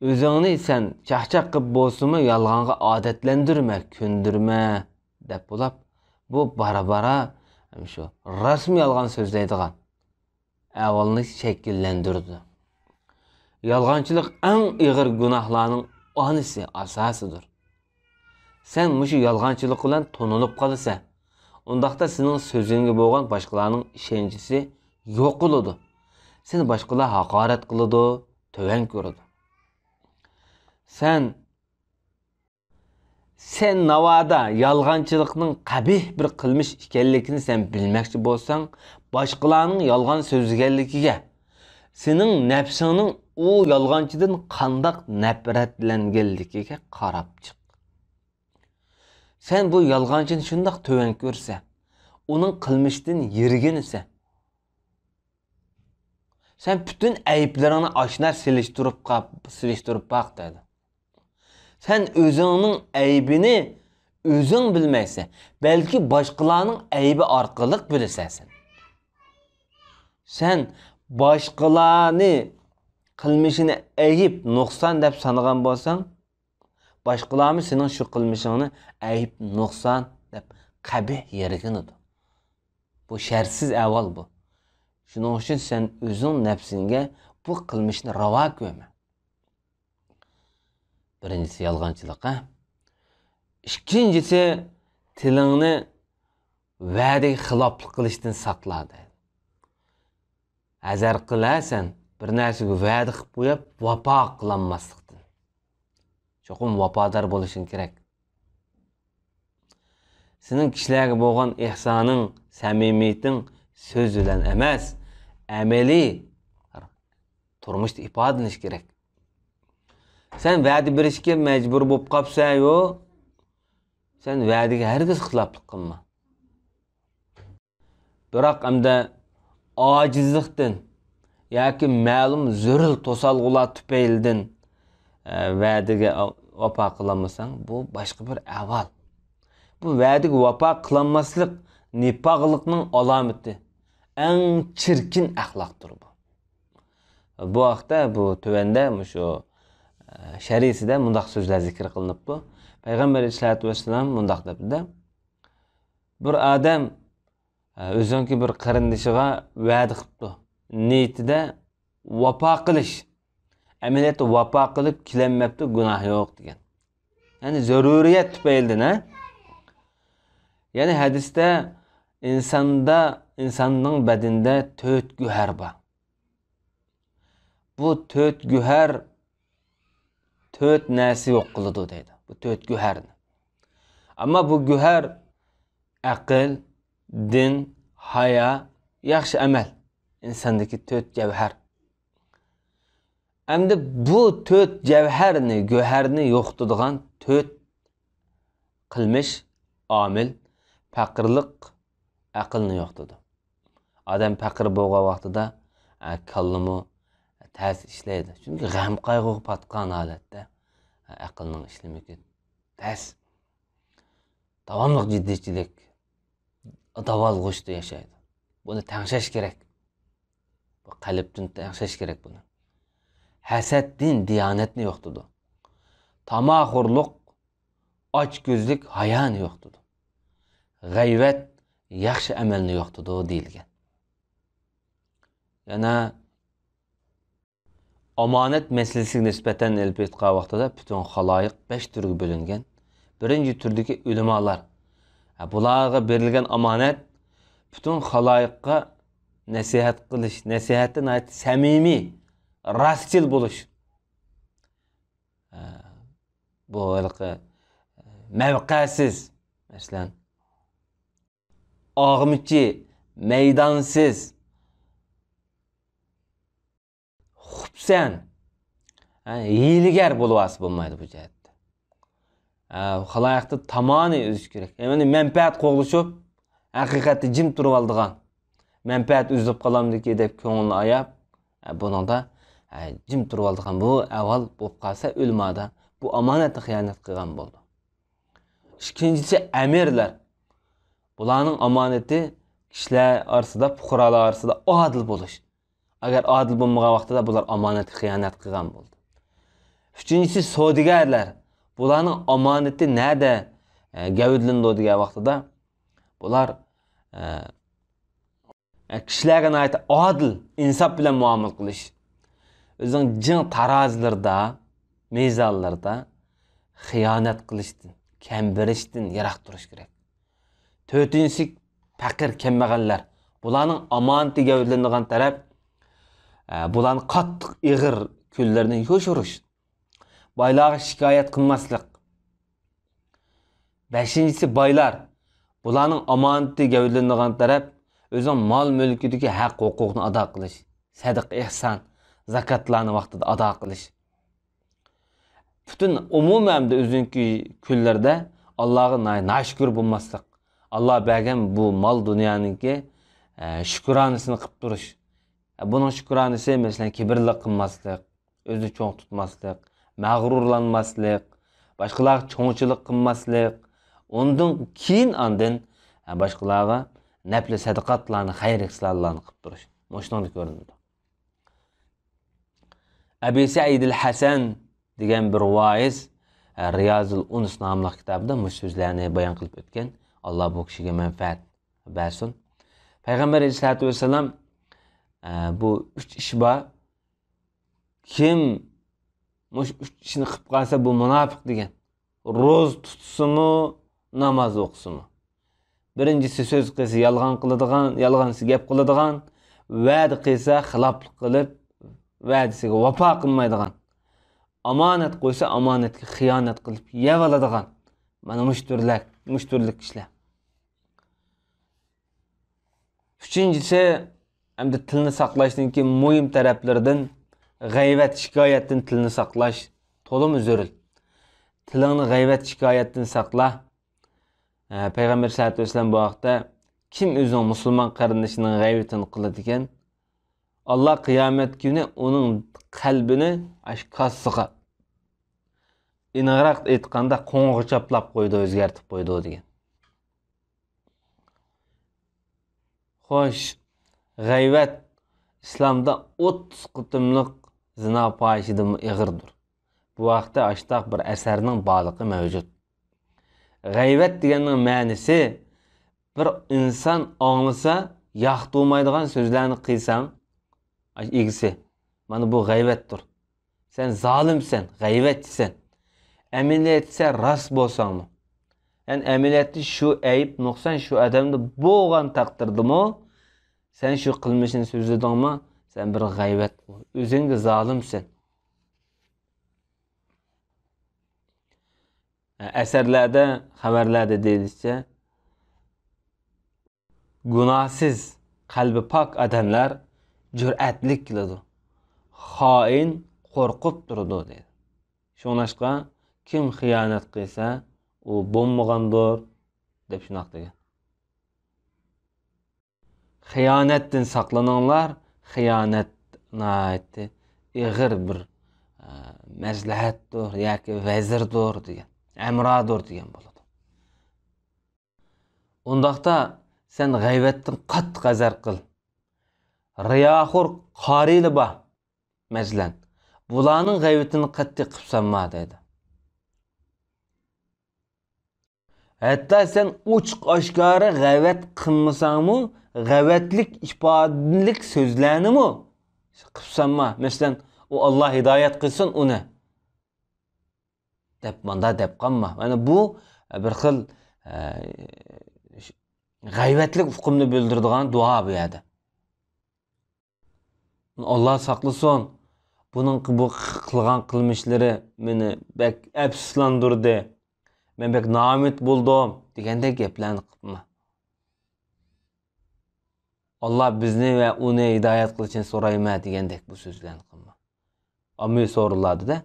«ئۆزۈڭنى سەن چاقچاق قىلىپ بولسىمۇ يالغانغا ئادەتلەندۈرمە، كۆندۈرمە» دەپ بولاپ، بۇ بارا-بارا شۇ راستمۇ يالغان سۆزلەيدىغان ئەھۋالنى شەكىللەندۈرىدۇ. يالغانچىلىق ئەڭ ئېغىر گۇناھلارنىڭ ئانىسى، ئاساسىدۇر. سەن مۇشۇ يالغانچىلىق بىلەن تونۇلۇپ قالىسەن. ئۇنداقتا سېنىڭ سۆزۈڭگە بولغان باشقىلارنىڭ ئىشەنچىسى يوقىلىدۇ. سېنى باشقىلار ھاقارەت قىلىدۇ، تۆۋەن كۆرىدۇ. سەن سەن ناۋادا يالغانچىلىقنىڭ قەبىھ بىر قىلمىش ئىكەنلىكىنى سەن بىلمەكچى بولساڭ، باشقىلارنىڭ يالغان سۆزلىگەنلىكىگە، سېنىڭ نەپسىڭنىڭ ئۇ يالغانچىدىن قانداق نەپرەتلەنگەنلىكىگە قاراپ چىق. سەن بۇ يالغانچىنى شۇنداق تۆۋەن كۆرسە، ئۇنىڭ قىلمىشىدىن يىرگىنىسە، سەن پۈتۈن ئەيىبلىرىڭنى ئاشۇنداق سېلىشتۇرۇپ قاپ-، سېلىشتۇرۇپ باق دەيدۇ. سەن ئۆزۈڭنىڭ ئەيىبىنى ئۆزۈڭ بىلمەيسەن، بەلكى باشقىلارنىڭ ئەيىبى ئارقىلىق بىلىسەن سەن. سەن باشقىلارنى قىلمىشىنى ئەيىب، نۇقسان دەپ سانىغان بولساڭ، باشقىلارمۇ سېنىڭ شۇ قىلمىشىڭنى ئەيىب، نۇقسان دەپ قەبىھ يەرگىنىدۇ. بۇ شەرتسىز ئەھۋال بۇ. شۇنىڭ ئۈچۈن سەن ئۆزۈڭ نەپسىڭگە بۇ قىلمىشنى راۋا كۆرمە. بىرىنچىسى يالغانچىلىق، ھە؟ ئىككىنچىسى، تىلىڭنى ۋەدىگە خىلاپلىق قىلىشتىن ساقلا، دەيدۇ. ھەزەر قىل، ھە، سەن بىر نەرسىگە ۋەدە قىلىپ قويۇپ، ۋاپا قىلالماسلىقتىن. چوقۇم ۋاپادار بولۇشۇڭ كېرەك. سېنىڭ كىشىلەرگە بولغان ئېھسانىڭ، سەمىمىيىتىڭ سۆز بىلەن ئەمەس، ئەمەلىي تۇرمۇشتا ئىپادىلىنىشى كېرەك. سەن ۋەدە بېرىشكە مەجبۇر بولۇپ قاپسەن-يۇ، سەن ۋەدىگە ھەرگىز خىلاپلىق قىلما. بىراق ئەمدى ئاجىزلىقتىن ياكى مەلۇم زۆرۈر توسالغۇلار تۈپەيلىدىن، ئە، ۋەدىگە ۋاپا قىلالمىساڭ، بۇ باشقا بىر ئەھۋال. بۇ ۋەدىگە ۋاپا قىلالماسلىق نىپاقلىقنىڭ ئالامىتى، ئەڭ چىركىن ئەخلاقتۇر بۇ. بۇ ھەقتە بۇ تۆۋەندە مۇشۇ، ئە، شەرھىسىدە مۇنداق سۆزلەر زىكىر قىلىنىپتۇ. پەيغەمبەر ئەلەيھىسسالاتۇ ۋەسسالام مۇنداق دەپتۇ-دە، بىر ئادەم ئۆزىنىڭكى بىر قېرىندىشىغا ۋەدە قىپتۇ. نىيىتىدە ۋاپا قىلىش. ئەمەلىيەتتە ۋاپا قىلىپ كېلەلمەپتۇ، گۇناھ يوق دېگەن. يەنى زۆرۈرىيەت تۈپەيلىدىن، ھە؟ يەنى ھەدىستە ئىنساندا، ئىنساننىڭ بەدىنىدە تۆت گۆھەر بار. بۇ تۆت گۆھەر تۆت نەرسە يوق قىلىدۇ دەيدۇ. بۇ تۆت گۆھەرنى. ئەمما بۇ گۆھەر ئەقىل، دىن، ھايا، ياخشى ئەمەل. ئىنساندىكى تۆت جەۋھەر. ئەمدى بۇ تۆت جەۋھەرنى، گۆھەرنى يوقىتىدىغان تۆت قىلمىش، ئامىل، پەقىرلىق ئەقىلنى يوقىتىدۇ. ئادەم پەقىر بولغان ۋاقتىدا، ئە، كاللىمۇ تەس ئىشلەيدۇ. چۈنكى غەم-قايغۇغا پاتقان ھالەتتە، ئە، ئەقىلنىڭ ئىشلىمىكى تەس. داۋاملىق جىددىيچىلىك، داۋالغۇشتا ياشايدۇ. بۇنى تەڭشەش كېرەك. بۇ قەلبتىن تەڭشەش كېرەك بۇنى. ھەسەت دىن، دىيانەتنى يوقىتىدۇ. تاماخورلۇق، ئاچكۆزلۈك ھايانى يوقىتىدۇ. غەيۋەت ياخشى ئەمەلنى يوقىتىدۇ دېيىلگەن. يەنە ئامانەت مەسىلىسىگە نىسبەتەن ئېلىپ ئېيتقان ۋاقتىدا پۈتۈن خالايىق بەش تۈرگە بۆلۈنگەن. بىرىنچى تۈردىكى ئۆلىمالار. ھە، بۇلارغا بېرىلگەن ئامانەت پۈتۈن خالايىققا نەسىھەت قىلىش، نەسىھەتتە ناھايىتى سەمىمىي، راستچىل بولۇش. ھە، بۇ ھېلىقى مەۋقەسىز، مەسىلەن، ئاغمىچى، مەيدانسىز، خۇپسەن، ھە، ھىيلىگەر بولۇۋالسا بولمايدۇ بۇ جەھەتتە. ھە، خالايىقتا تامانى ئۈزۈش كېرەك. يەنى مەنپەئەت قوغلىشىپ، ھەقىقەتتە جىم تۇرۇۋالىدىغان، مەنپەئەت ئۈزۈلۈپ قالامدىكى دەپ كۆڭلىنى ئاياپ، ھە، بۇنىڭدا، ھە، جىم تۇرۇۋالىدىغان بۇ ئەھۋال بولۇپ قالسا، ئۆلىمادا بۇ ئامانەتنى خىيانەت قىلغان بولىدۇ. ئىككىنچىسى، ئەمىرلەر. بۇلارنىڭ ئامانىتى كىشىلەر ئارىسىدا، پۇقرالار ئارىسىدا ئادىل بولۇش. ئەگەر ئادىل بولمىغان ۋاقتىدا بۇلار ئامانەتكە خىيانەت قىلغان بولىدۇ. ئۈچىنچىسى، سودىگەرلەر. بۇلارنىڭ ئامانىتى نەدە، ئە، گەۋدىلىنىدۇ دېگەن ۋاقتىدا، بۇلار، ئە، ئە، كىشىلەرگە ناھايىتى ئادىل، ئىنساپ بىلەن مۇئامىلە قىلىش. ئۆزىنىڭ جىڭ تارازىلىرىدا، مىزانلىرىدا خىيانەت قىلىشتىن، كەم بېرىشتىن يىراق تۇرۇش كېرەك. تۆتىنچىسى، پەقىر، كەمبەغەللەر. بۇلارنىڭ ئامانىتى گەۋدىلىنىدىغان تەرەپ، ئە، بۇلارنى قاتتىق ئېغىر كۈنلىرىنى يوشۇرۇش. بايلارغا شىكايەت قىلماسلىق. بەشىنچىسى، بايلار. بۇلارنىڭ ئامانىتى گەۋدىلىنىدىغان تەرەپ ئۆزىنىڭ مال-مۈلكىدىكى ھەق-ھوقۇقنى ئادا قىلىش، سەدىقە، ئېھسان، زاكاتلارنى ۋاقتىدا ئادا قىلىش. پۈتۈن ئومۇمەن ئەمدى ئۆزىنىڭكى كۈنلىرىدە ئاللاغا ناي-، ناشۈكۈر بولماسلىق. ئاللا بەرگەن بۇ مال دۇنيانىڭكى، ئە، شۈكرانىسىنى قىلىپ تۇرۇش. ئە، بۇنىڭ شۈكرانىسى، مەسىلەن، كىبىرلىق قىلماسلىق، ئۆزىنى چوڭ تۇتماسلىق، مەغرۇرلانماسلىق، باشقىلارغا چوڭچىلىق قىلماسلىق، ئۇندىن كېيىن ئاندىن، ھە، باشقىلارغا نەپلى سەدىقاتلارنى، خەير ئىسلاملارنى قىلىپ تۇرۇش. مۇشۇنىڭدا كۆرۈنىدۇ. ئەبى سەئىدىل ھەسەن دېگەن بىر ۋائىز، ھە، رىيازۇل ئۇنس ناملىق كىتابىدا مۇشۇ سۆزلەرنى بايان قىلىپ ئۆتكەن. ئاللا بۇ كىشىگە مەنپەئەت بەرسۇن. پەيغەمبەر ئەلەيھىسسالاتۇ ۋەسسالام، ئە، بۇ ئۈچ ئىش بار. كىم مۇشۇ ئۈچ ئىشنى قىلىپ قالسا، بۇ مۇناپىق دېگەن. روزا تۇتسىمۇ، ناماز ئوقۇسىمۇ. بىرىنچىسى، سۆز قىلسا يالغان قىلىدىغان، يالغان دېسە گەپ قىلىدىغان، ۋەدە قىلسا خىلاپلىق قىلىپ، ۋەدىسىگە ۋاپا قىلمايدىغان، ئامانەت قويسا ئامانەتكە خىيانەت قىلىپ يەۋالىدىغان. مانا مۇشۇ تۈرلەك، مۇشۇ تۈرلۈك كىشىلەر. ئۈچىنچىسى، ئەمدى تىلنى ساقلاشنىڭكى مۇھىم تەرەپلىرىدىن غەيۋەت، شىكايەتتىن تىلنى ساقلاش تولىمۇ زۆرۈر. تىلىڭنى غەيۋەت، شىكايەتتىن ساقلا. ئە، پەيغەمبەر سەللەللاھۇ ئەلەيھى ۋەسەللەم بۇ ھەقتە، كىم ئۆزىنىڭ مۇسۇلمان قېرىندىشىنىڭ غەيۋىتىنى قىلىدىكەن، ئاللا قىيامەت كۈنى ئۇنىڭ قەلبىنى ئاشۇ كاسىسىغا، ئېنىقراق ئېيتقاندا، قوڭىغا چاپلاپ قويىدۇ، ئۆزگەرتىپ قويىدۇ دېگەن. خوش، غەيۋەت ئىسلامدا ئوتتۇز قېتىملىق زىنا پاھىشىدىنمۇ ئېغىردۇر. بۇ ھەقتە ئاشتاق بىر ئەسەرنىڭ بارلىقى مەۋجۇت. غەيۋەت دېگەننىڭ مەنىسى، بىر ئىنسان ئاڭلىسا ياقتۇرمايدىغان سۆزلەرنى قىلساڭ، ئىگىسى، مانا بۇ غەيۋەتتۇر. سەن زالىمسەن، غەيۋەتچىسەن. ئەمەلىيەتتە سەن راست بولساڭمۇ، يەنى ئەمەلىيەتتە شۇ ئەيىب، نۇقسان شۇ ئادەمدە بولغان تەقدىردىمۇ، سەن شۇ قىلمىشىنى سۆزلىدىڭمۇ، سەن بىر غەيۋەت، ئۆزۈڭگە زالىمسەن. ئەسەرلەردە، خەۋەرلەردە دېيىلىشىچە، گۇناھسىز، قەلبى پاك ئادەملەر جۈرئەتلىك كېلىدۇ. خائىن قورقۇپ تۇرىدۇ، دەيدۇ. شۇڭلاشقا، كىم خىيانەت قىلسا، ئۇ بولمىغاندۇر، دەپ شۇنداق دېگەن. خىيانەتتىن ساقلىنىڭلار، خىيانەت ناھايىتى ئېغىر بىر، ئە، مەسلىھەتتۇر ياكى ۋەزىردۇر دېگەن، ئەمرادۇر دېگەن بولىدۇ. ئۇنداقتا سەن غەيۋەتتىن قاتتىق ھەزەر قىل. رىياخور قارىلار بار، مەسىلەن، بۇلارنىڭ غەيۋىتىنى قەتئىي قىپسانما دەيدۇ. ھەتتا سەن ئوچۇق ئاشكارا غەيۋەت قىلمىساڭمۇ، غەيۋەتلىك ئىپادىلىك سۆزلەرنىمۇ قىپسانما. مەسىلەن، ئۇ، ئاللا ھىدايەت قىلسۇن ئۇنى، دەپ ماندا دەپ قالما. مانا بۇ بىر خىل، ئە، غەيۋەتلىك ئۇقۇمنى بىلدۈرىدىغان دۇئا بۇ يەردە. ئاللا ساقلىسۇن، بۇنىڭ بۇ قىلغان قىلمىشلىرى مېنى بەك ئەپسۇسلاندۇردى، مەن بەك نائۈمىد بولدۇم، دېگەندەك گەپلەرنى قىلما. ئاللا بىزنى ۋە ئۇنى ھىدايەت قىلىشىنى سورايمەن، دېگەندەك بۇ سۆزلەرنى قىلما. ئاممىۋى سورۇنلاردىدا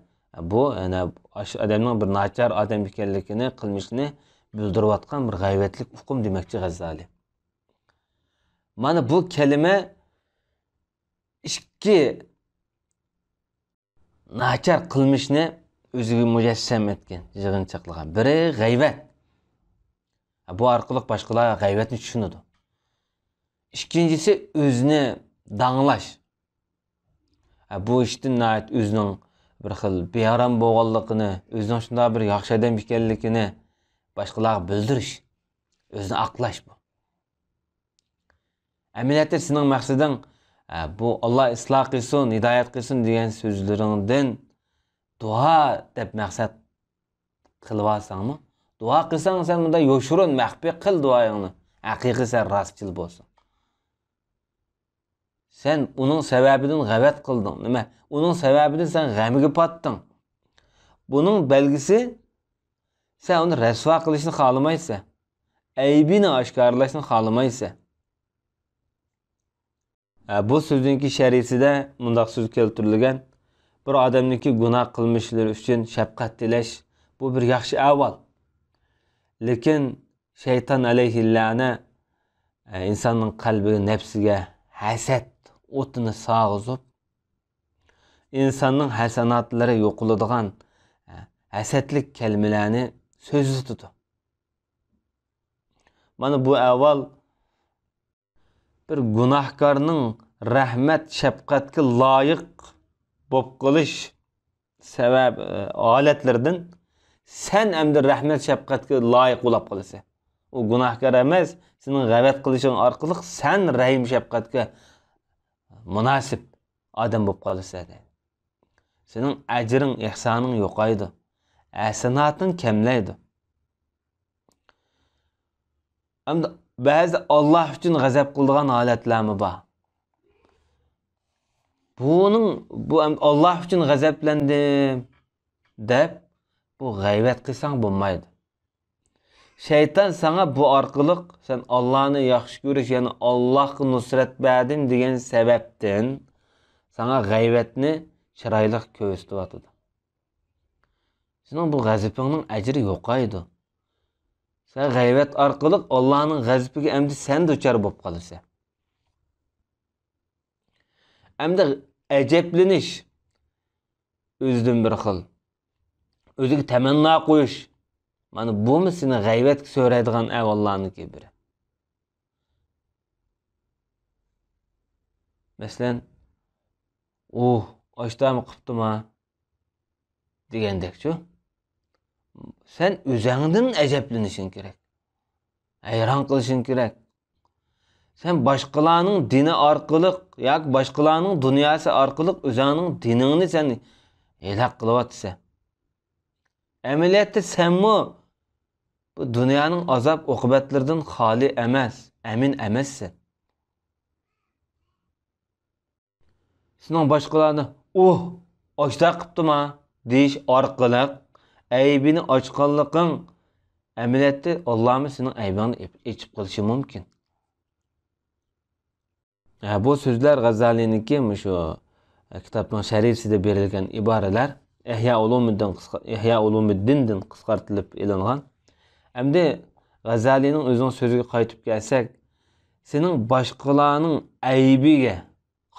بۇ، يەنە ئاشۇ ئادەمنىڭ بىر ناچار ئادەم ئىكەنلىكىنى، قىلمىشىنى بىلدۈرۈۋاتقان بىر غەيۋەتلىك ئۇقۇم دېمەكچى غەززالى. مانا بۇ كەلىمە ئىككى ناچار قىلمىشنى ئۆزىگە مۇجەسسەم ئەتكەن، يىغىنچاقلىغان. بىرى غەيۋەت. بۇ ئارقىلىق باشقىلار غەيۋەتنى چۈشىنىدۇ. ئىككىنچىسى ئۆزىنى داڭلاش. بۇ ئىشتىن ناھايىتى ئۆزىنىڭ بىر خىل بىئارام بولغانلىقىنى، ئۆزىنىڭ شۇنداق بىر ياخشى ئادەم ئىكەنلىكىنى باشقىلارغا بىلدۈرۈش، ئۆزىنى ئاقلاش بۇ. ئەمەلىيەتتە سېنىڭ مەقسىتىڭ، ئە، بۇ «ئاللا ئىسلاھ قىلسۇن، ھىدايەت قىلسۇن» دېگەن سۆزلىرىڭدىن دۇئا دەپ مەقسەت قىلىۋالساڭمۇ، دۇئا قىلساڭ سەن بۇنداق يوشۇرۇن، مەخپىي قىل دۇئايىڭنى. ھەقىقىي سەن راستچىل بولساڭ. سەن ئۇنىڭ سەۋەبىدىن غەيۋەت قىلدىڭ. نېمە؟ ئۇنىڭ سەۋەبىدىن سەن غەمگە پاتتىڭ. بۇنىڭ بەلگىسى، سەن ئۇنى رەسۋا قىلىشنى خالىمايسەن. ئەيىبىنى ئاشكارىلاشنى خالىمايسەن. ھە، بۇ سۆزنىڭكى شەرھىسىدە مۇنداق سۆز كەلتۈرۈلگەن: بىر ئادەمنىڭكى گۇناھ قىلمىشلىرى ئۈچۈن شەپقەت تىلەش، بۇ بىر ياخشى ئەھۋال. لېكىن شەيتان ئەلەيھىللەنە، ئە، ئىنساننىڭ قەلبىگە، نەپسىگە ھەسەت ئوتىنى ساغىزىپ، ئىنساننىڭ ھەسەناتلىرى يوقىلىدىغان، ئە، ھەسەتلىك كەلىمىلەرنى سۆزلىتىدۇ. مانا بۇ ئەھۋال بىر گۇناھكارنىڭ رەھمەت، شەپقەتكە لايىق بولۇپ قېلىش سەۋەب، ھالەتلىرىدىن سەن ئەمدى رەھمەت، شەپقەتكە لايىق بولاپ قالىسەن. ئۇ گۇناھكار ئەمەس، سېنىڭ غەيۋەت قىلىشىڭ ئارقىلىق سەن رەھىم، شەپقەتكە مۇناسىپ ئادەم بولۇپ قالىسەن، دەيدۇ. سېنىڭ ئەجرىڭ، ئېھسانىڭ يوقايدۇ. ھەسەناتىڭ كەملەيدۇ. ئەمدى بەزى ئاللا ئۈچۈن غەزەپ قىلىدىغان ھالەتلەرمۇ بار. بۇنىڭ، بۇ ئەمدى ئاللا ئۈچۈن غەزەپلەندىم دەپ، بۇ غەيۋەت قىلساڭ بولمايدۇ. شەيتان ساڭا بۇ ئارقىلىق سەن ئاللانى ياخشى كۆرۈش، يەنى ئاللاغا نۇسرەت بەردىم دېگەن سەۋەبتىن ساڭا غەيۋەتنى چىرايلىق كۆرسىتىۋاتىدۇ. سېنىڭ بۇ غەزىپىڭنىڭ ئەجرى يوقايدۇ. سەن غەيۋەت ئارقىلىق ئاللانىڭ غەزىپىگە ئەمدى سەن دۇچار بولۇپ قالىسەن. ئەمدى ئەجەبلىنىش ئۆزىدىن بىر خىل. ئۆزىگە تەمەننا قويۇش. مانا بۇمۇ سېنى غەيۋەتكە سۆرەيدىغان ئەھۋاللارنىڭكى بىرى. مەسىلەن، ئۇھ، ئاشتارمۇ قىپتىما؟ دېگەندەكچۇ. سەن ئۆزەڭدىن ئەجەبلىنىشىڭ كېرەك. ھەيران قېلىشىڭ كېرەك. سەن باشقىلارنىڭ دىنى ئارقىلىق ياكى باشقىلارنىڭ دۇنياسى ئارقىلىق ئۆزەڭنىڭ دىنىڭنى سەن ھېلاك قىلىۋاتىسەن. ئەمەلىيەتتە سەنمۇ بۇ دۇنيانىڭ ئازاب ئوقۇبەتلىرىدىن خالىي ئەمەس، ئەمىن ئەمەسسەن. سېنىڭ باشقىلارنى «ئۇھ، ئاشتار قىپتىما؟» دېيىش ئارقىلىق ئەيىبىنى ئاچقانلىقىڭ، ئەمەلىيەتتە ئاللامۇ سېنىڭ ئەيىبىڭنى ئېپ-، ئېچىپ قېلىشى مۇمكىن. ھە، بۇ سۆزلەر غەززالىنىڭكى مۇشۇ كىتابنىڭ شەرھىسىدە بېرىلگەن ئىبارىلەر. ئىھيا ئۇلۇمىددىن قىسقا-، ئىھيا ئۇلۇمىددىندىن قىسقارتىلىپ ئېلىنغان. ئەمدى غەززالىنىڭ ئۆزىنىڭ سۆزىگە قايتىپ كەلسەك، سېنىڭ باشقىلارنىڭ ئەيىبىگە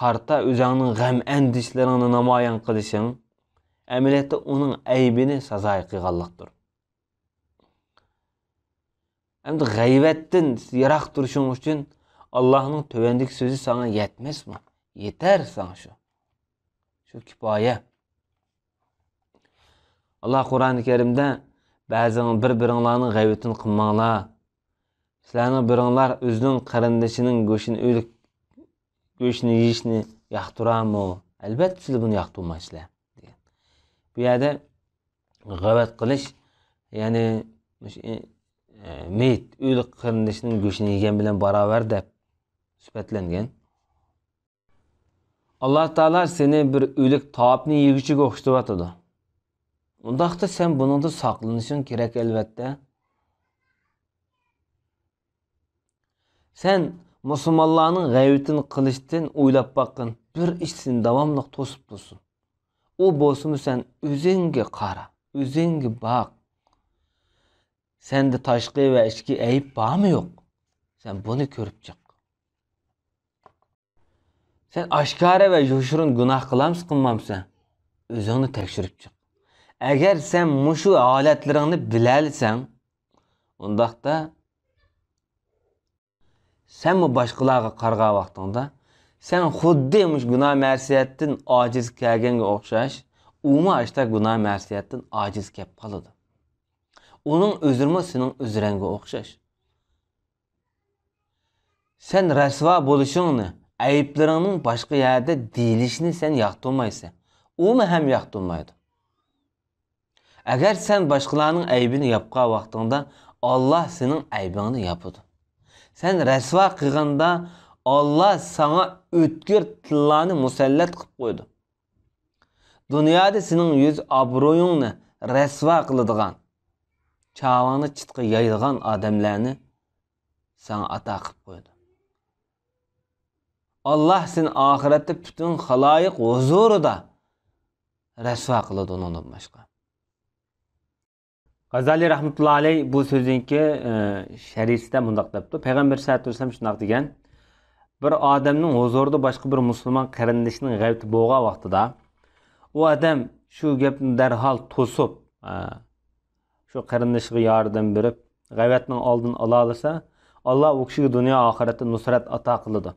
قارىتا ئۆزۈڭنىڭ غەم-ئەندىشىلىرىڭنى نامايان قىلىشىڭ، ئەمەلىيەتتە ئۇنىڭ ئەيىبىنى سازايى قىلغانلىقتۇر. ئەمدى غەيۋەتتىن يىراق تۇرۇشۇڭ ئۈچۈن ئاللاھنىڭ تۆۋەندىكى سۆزى ساڭا يەتمەسمۇ؟ يېتەر ساڭا شۇ. شۇ كۇپايە. ئاللا قۇرئانى كەرىمدە، «بەزىڭ بىر-بىرىڭلارنىڭ غەيۋىتىنى قىلماڭلار. سىلەرنىڭ بىرىڭلار ئۆزىنىڭ قېرىندىشىنىڭ گۆشىنى ئۆلۈك، گۆشىنى يېيىشنى ياقتۇرامۇ؟ ئەلۋەتتە سىلەر بۇنى ياقتۇرمايسىلەر» دېگەن. بۇ يەردە غەيۋەت قىلىش، يەنى مۇشۇ، ئى، ئى، مېيىت، ئۆلۈك قېرىندىشىنىڭ گۆشىنى يېگەن بىلەن باراۋەر دەپ سۈپەتلەنگەن. ئاللا تائالا سېنى بىر ئۆلۈك تاۋۇپنى يېگۈچىگە ئوخشىتىۋاتىدۇ. ئۇنداقتا سەن بۇنىڭدىن ساقلىنىشىڭ كېرەك، ئەلۋەتتە. سەن مۇسۇلمانلارنىڭ غەيۋىتىنى قىلىشتىن ئويلاپ باققىن، بىر ئىش سېنى داۋاملىق توسۇپ تۇرسۇن. ئۇ بولسىمۇ سەن ئۆزۈڭگە قارا، ئۆزۈڭگە باق. سەندە تاشقى ۋە ئىچكى ئەيىب بارمۇ يوق؟ سەن بۇنى كۆرۈپ چىق. سەن ئاشكارا ۋە يوشۇرۇن گۇناھ قىلامسەن، قىلمامسەن؟ ئۆزۈڭنى تەكشۈرۈپ چىق. ئەگەر سەن مۇشۇ ھالەتلىرىڭنى بىلەلىسەڭ، ئۇنداقتا سەنمۇ باشقىلارغا قارىغان ۋاقتىڭدا، سەن خۇددى مۇشۇ گۇناھ مەسىيەتتىن ئاجىز كەلگەنگە ئوخشاش، ئۇمۇ ئاشتا گۇناھ مەسىيەتتىن ئاجىز كەپ قالىدۇ. ئۇنىڭ ئۆزرىمۇ سېنىڭ ئۆزرەڭگە ئوخشاش. سەن رەسۋا بولۇشۇڭنى، ئەيىبلىرىڭنىڭ باشقا يەردە دېيىلىشىنى سەن ياقتۇرمايسەن. ئۇمۇ ھەم ياقتۇرمايدۇ. ئەگەر سەن باشقىلارنىڭ ئەيىبىنى ياپقان ۋاقتىڭدا، ئاللا سېنىڭ ئەيىبىڭنى ياپىدۇ. سەن رەسۋا قىلغاندا، ئاللا ساڭا ئۆتكۈر تىللارنى مۇسەللەت قىلىپ قويىدۇ. دۇنيادا سېنىڭ يۈز ئابرۇيۇڭنى رەسۋا قىلىدىغان، چاۋىڭنى چىتقا يايىدىغان ئادەملەرنى ساڭا ئاتا قىلىپ قويىدۇ. ئاللا سېنى ئاخىرەتتە پۈتۈن خالايىق ھۇزۇرىدا رەسۋا قىلىدۇ ئۇنىڭدىن باشقا. غازالى رەھمەتۇللا ئەلەيھ بۇ سۆزنىڭكى، ئى، شەرھىسىدە مۇنداق دەپتۇ، پەيغەمبەر سەللەللاھۇ ئەلەيھى ۋەسەللەم شۇنداق دېگەن، بىر ئادەمنىڭ ھۇزۇرىدا باشقا بىر مۇسۇلمان قېرىندىشىنىڭ غەيۋىتى بولغان ۋاقتىدا، ئۇ ئادەم شۇ گەپنى دەرھال توسۇپ، ئە، شۇ قېرىندىشىغا ياردەم بېرىپ، غەيۋەتنىڭ ئالدىنى ئالالىسا، ئاللا ئۇ كىشىگە دۇنيا ئاخىرەتتە نۇسرەت ئاتا قىلىدۇ.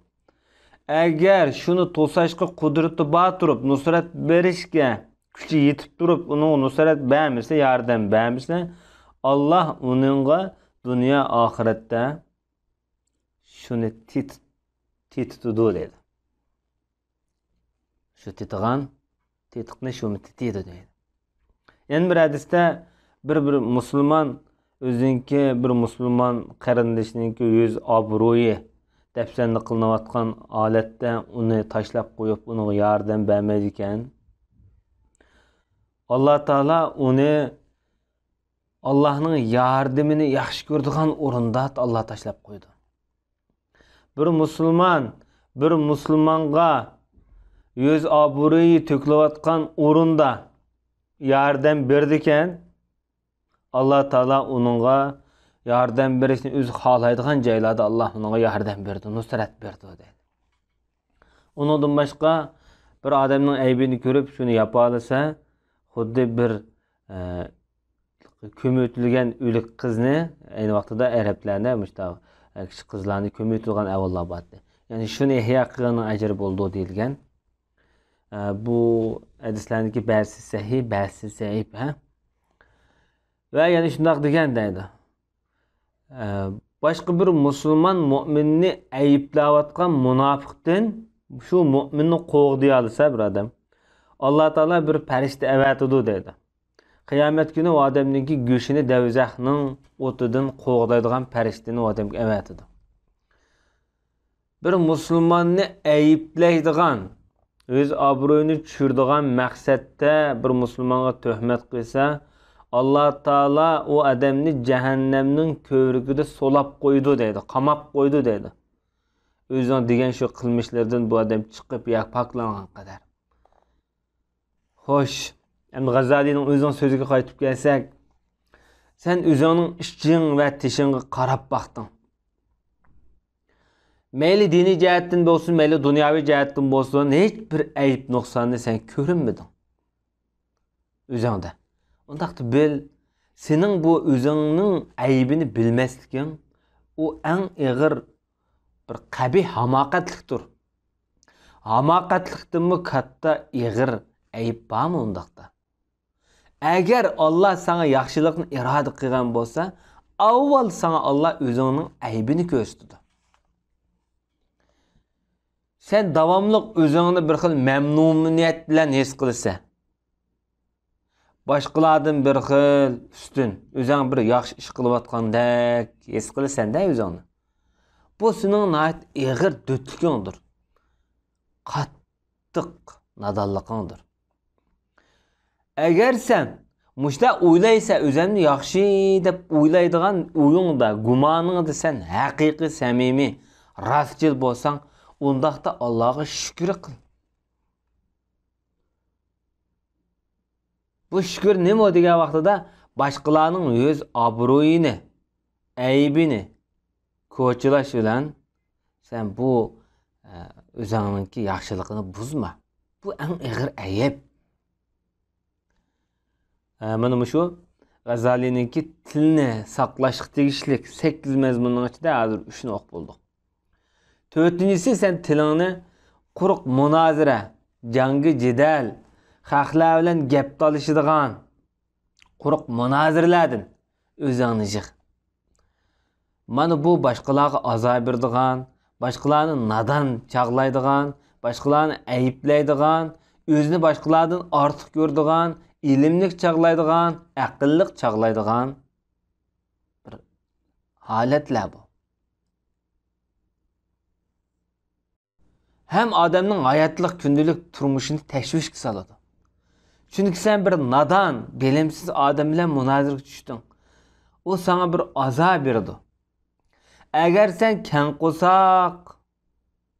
ئەگەر شۇنى توساشقا قۇدرىتى بار تۇرۇپ، نۇسرەت بېرىشكە كۈچى يېتىپ تۇرۇپ، ئۇنىڭغا نۇسرەت بەرمىسە، ياردەم بەرمىسە، ئاللا ئۇنىڭغا دۇنيا ئاخىرەتتە شۇنى تېتىتىدۇ دەيدۇ. شۇ تېتىغان تېتىقنى شۇمۇ تېتىيدۇ دەيدۇ. يەنە بىر ھەدىستە بىر، بىر مۇسۇلمان ئۆزىنىڭكى، بىر مۇسۇلمان قېرىندىشىنىڭكى يۈز ئابرۇيى دەپسەندە قىلىنىۋاتقان ھالەتتە ئۇنى تاشلاپ قويۇپ، ئۇنىڭغا ياردەم بەرمەيدىكەن، ئاللا تائالا ئۇنى ئاللانىڭ ياردىمىنى ياخشى كۆرىدىغان ئورۇندا ئاللا تاشلاپ قويىدۇ. بىر مۇسۇلمان بىر مۇسۇلمانغا يۈز ئابرۇيى تۆكۈلۈۋاتقان ئورۇندا ياردەم بېرىدىكەن، ئاللا تائالا ئۇنىڭغا ياردەم بېرىشنى ئۆزى خالايدىغان جايلاردا ئاللا ئۇنىڭغا ياردەم بېرىدۇ، نۇسرەت بېرىدۇ دەيدۇ. ئۇنىڭدىن باشقا بىر ئادەمنىڭ ئەيىبىنى كۆرۈپ شۇنى ياپالىسا، خۇددى بىر، ئە، كۆمۈۋېتىلگەن ئۆلۈك قىزنى، ئەينى ۋاقتىدا ئەرەبلەردە مۇشۇنداق، ئە، كىچىك قىزلارنى كۆمۈۋېتىدىغان ئەھۋاللار بارتى. يەنى شۇنى ئىھيا قىلغاننىڭ ئەجرى بولىدۇ دېيىلگەن. ئە، بۇ ھەدىسلەرنىڭكى بەزىسى سەھىھ، بەزىسى زەئىپ، ھە؟ ۋە يەنە شۇنداق دېگەن دەيدۇ. ئە، باشقا بىر مۇسۇلمان مۇئمىننى ئەيىبلەۋاتقان مۇناپىقتىن شۇ مۇئمىننى قوغدىيالىسا بىر ئادەم، ئاللا تائالا بىر پەرىشتە ئەۋەتىدۇ دەيدۇ. قىيامەت كۈنى ئۇ ئادەمنىڭكى گۆشىنى دەۋزەخنىڭ ئوتىدىن قوغدايدىغان پەرىشتىنى ئۇ ئادەمگە ئەۋەتىدۇ. بىر مۇسۇلماننى ئەيىبلەيدىغان، ئۆز ئابرۇيىنى چۈشۈرىدىغان مەقسەتتە بىر مۇسۇلمانغا تۆھمەت قىلسا، ئاللا تائالا ئۇ ئادەمنى جەھەننەمنىڭ كۆۋرۈكىدە سولاپ قويىدۇ دەيدۇ، قاماپ قويىدۇ دەيدۇ. ئۆزىنىڭ دېگەن شۇ قىلمىشلىرىدىن بۇ ئادەم چىقىپ يا پاكلانغان قەدەر. خوش، ئەمدى غازالىنىڭ ئۆزىنىڭ سۆزىگە قايتىپ كەلسەك، سەن ئۆزۈڭنىڭ ئىچىڭ ۋە تېشىڭغا قاراپ باقتىڭ. مەيلى دىنىي جەھەتتىن بولسۇن، مەيلى دۇنياۋى جەھەتتىن بولسۇن، ھېچ بىر ئەيىب نۇقساننى سەن كۆرۈنمىدىڭ ئۆزۈڭدە. ئۇنداقتا بىل، سېنىڭ بۇ ئۆزۈڭنىڭ ئەيىبىنى بىلمەسلىكىڭ، ئۇ ئەڭ ئېغىر بىر قەبىھ ھاماقەتلىكتۇر. ھاماقەتلىكتىنمۇ كاتتا ئېغىر ئەيىب بارمۇ ئۇنداقتا؟ ئەگەر ئاللا ساڭا ياخشىلىقنى ئىرادە قىلغان بولسا، ئاۋۋال ساڭا ئاللا ئۆزۈڭنىڭ ئەيىبىنى كۆرسىتىدۇ. سەن داۋاملىق ئۆزۈڭنى بىر خىل مەمنۇنىيەت بىلەن ھېس قىلىسەن. باشقىلاردىن بىر خىل ئۈستۈن، ئۆزۈڭ بىر ياخشى ئىش قىلىۋاتقاندەك ھېس قىلىسەن-دە ئۆزۈڭنى. بۇ سېنىڭ ناھايىتى ئېغىر دۆتلۈكۈڭدۇر. قاتتىق نادانلىقىڭدۇر. ئەگەر سەن مۇشۇنداق ئويلايسەن، ئۆزۈمنى ياخشى دەپ ئويلايدىغان ئويۇڭدا، گۇمانىڭدا سەن ھەقىقىي، سەمىمىي، راستچىل بولساڭ، ئۇنداقتا ئاللاغا شۈكۈر قىل. بۇ شۈكۈر نېمە دېگەن ۋاقتىدا، باشقىلارنىڭ يۈز ئابرۇيىنى، ئەيىبىنى كوچىلاش بىلەن سەن بۇ، ئە، ئۆزۈڭنىڭكى ياخشىلىقىنى بۇزما. بۇ ئەڭ ئېغىر ئەيىب. ئە، مانا مۇشۇ غازالىنىڭكى تىلنى ساقلاشقا تېگىشلىك سەككىز مەزمۇننىڭ ئىچىدە ھازىر ئۈچنى ئوقۇپ بولدۇق. تۆتىنچىسى، سەن تىلىڭنى قۇرۇق مۇنازىرە، جەڭگى جېدەل، خەقلەر بىلەن گەپ تالىشىدىغان قۇرۇق مۇنازىرىلەردىن ئۆزۈڭنى يىغ. مانا بۇ باشقىلارغا ئازار بېرىدىغان، باشقىلارنى نادان چاغلايدىغان، باشقىلارنى ئەيىبلەيدىغان، ئۆزىنى باشقىلاردىن ئارتۇق كۆرىدىغان، ئىلىملىك چاغلايدىغان، ئەقىللىق چاغلايدىغان بىر ھالەتلەر بۇ. ھەم ئادەمنىڭ ھاياتلىق كۈندىلىك تۇرمۇشىنى تەشۋىشكە سالىدۇ. چۈنكى سەن بىر نادان، بىلىمسىز ئادەم بىلەن مۇنازىرىگە چۈشتۈڭ. ئۇ ساڭا بىر ئازار بېرىدۇ. ئەگەر سەن كەڭ قورساق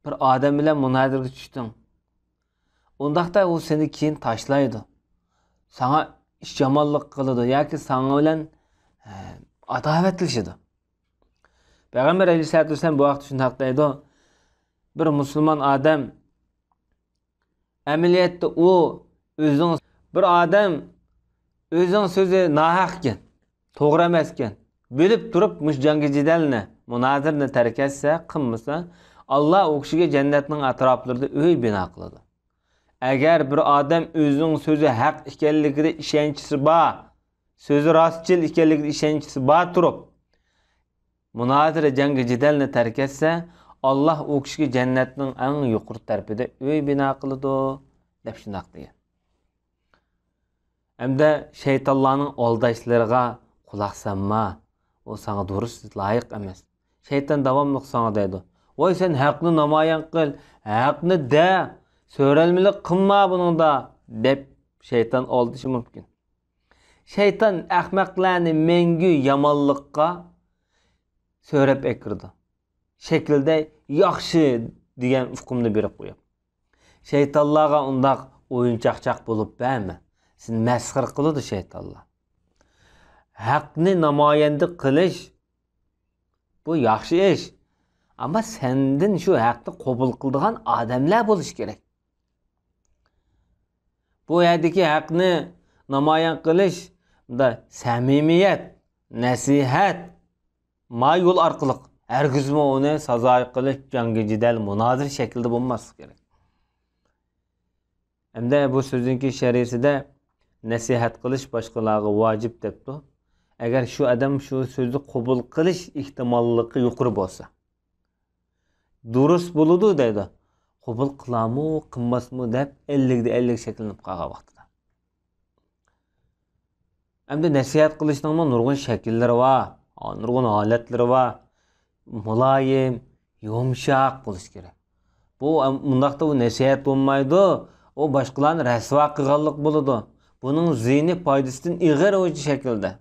بىر ئادەم بىلەن مۇنازىرىگە چۈشتۈڭ، ئۇنداقتا ئۇ سېنى كېيىن تاشلايدۇ. ساڭا ئىش يامانلىق قىلىدۇ ياكى ساڭا بىلەن، ئە، ئاداۋەتلىشىدۇ. پەيغەمبەر ئەلەيھىسسالاتۇ ۋەسسالام بۇ ھەقتە شۇنداق دەيدۇ، بىر مۇسۇلمان ئادەم ئەمەلىيەتتە ئۇ ئۆزىنىڭ، بىر ئادەم ئۆزىنىڭ سۆزى ناھەق ئىكەن، توغرا ئەمەس ئىكەن، بىلىپ تۇرۇپ مۇشۇ جەڭگى جېدەلنى، مۇنازىرىنى تەرك ئەتسە، قىلمىسا، ئاللا ئۇ كىشىگە جەننەتنىڭ ئەتراپلىرىدا ئۆي بىنا قىلىدۇ. ئەگەر بىر ئادەم ئۆزىنىڭ سۆزى ھەق ئىكەنلىكىدە ئىشەنچىسى بار، سۆزى راستچىل ئىكەنلىكىدە ئىشەنچىسى بار تۇرۇپ، مۇنازىرە، جەڭگى جېدەلنى تەرك ئەتسە، ئاللا ئۇ كىشىگە جەننەتنىڭ ئەڭ يۇقىرى تەرىپىدە ئۆي بىنا قىلىدۇ، دەپ شۇنداق دېگەن. ئەمدى شەيتانلارنىڭ ئالداشلىرىغا قۇلاق سالما، ئۇ ساڭا دۇرۇس، لايىق ئەمەس. شەيتان داۋاملىق ساڭا دەيدۇ، ۋاي، سەن ھەقنى نامايان قىل، ھەقنى دە، سۆرەلمىلىك قىلما بۇنىڭدا، دەپ شەيتان ئالدىشى مۇمكىن. شەيتان ئەخمەقلەرنى مەڭگۈ يامانلىققا سۆرەپ ئەكىرىدۇ. شەكىلدە ياخشى دېگەن ئۇقۇمنى بېرىپ قويۇپ. شەيتانلارغا ئۇنداق ئويۇن چاقچاق بولۇپ بەرمە. سېنى مەسخىرە قىلىدۇ شەيتانلار. ھەقنى نامايەندە قىلىش، بۇ ياخشى ئىش. ئەمما سەندىن شۇ ھەقنى قوبۇل قىلىدىغان ئادەملەر بولۇشى كېرەك. بۇ يەردىكى ھەقنى نامايان قىلىش، بۇندا سەمىمىيەت، نەسىھەت، ما يول ئارقىلىق، ھەرگىزمۇ ئۇنى سازايى قىلىش، جەڭگى جېدەل، مۇنازىرە شەكلىدە بولماسلىقى كېرەك. ئەمدى بۇ سۆزنىڭكى شەرھىسىدە نەسىھەت قىلىش باشقىلارغا ۋاجىپ دەپتۇ. ئەگەر شۇ ئادەم شۇ سۆزنى قوبۇل قىلىش ئېھتىماللىقى يۇقىرى بولسا، دۇرۇس بولىدۇ دەيدۇ. قوبۇل قىلامۇ، قىلماسمۇ دەپ ئەللىكتە ئەللىك شەكىللىنىپ قالغان ۋاقتىدا. ئەمدى نەسىھەت قىلىشنىڭمۇ نۇرغۇن شەكىللىرى بار، نۇرغۇن ھالەتلىرى بار. مۇلايىم، يۇمشاق بولۇش كېرەك. بۇ، ئەم، مۇنداقتا بۇ نەسىھەت بولمايدۇ، ئۇ باشقىلارنى رەسۋا قىلغانلىق بولىدۇ. بۇنىڭ زىيىنى پايدىسىدىن ئېغىر شەكىلدە.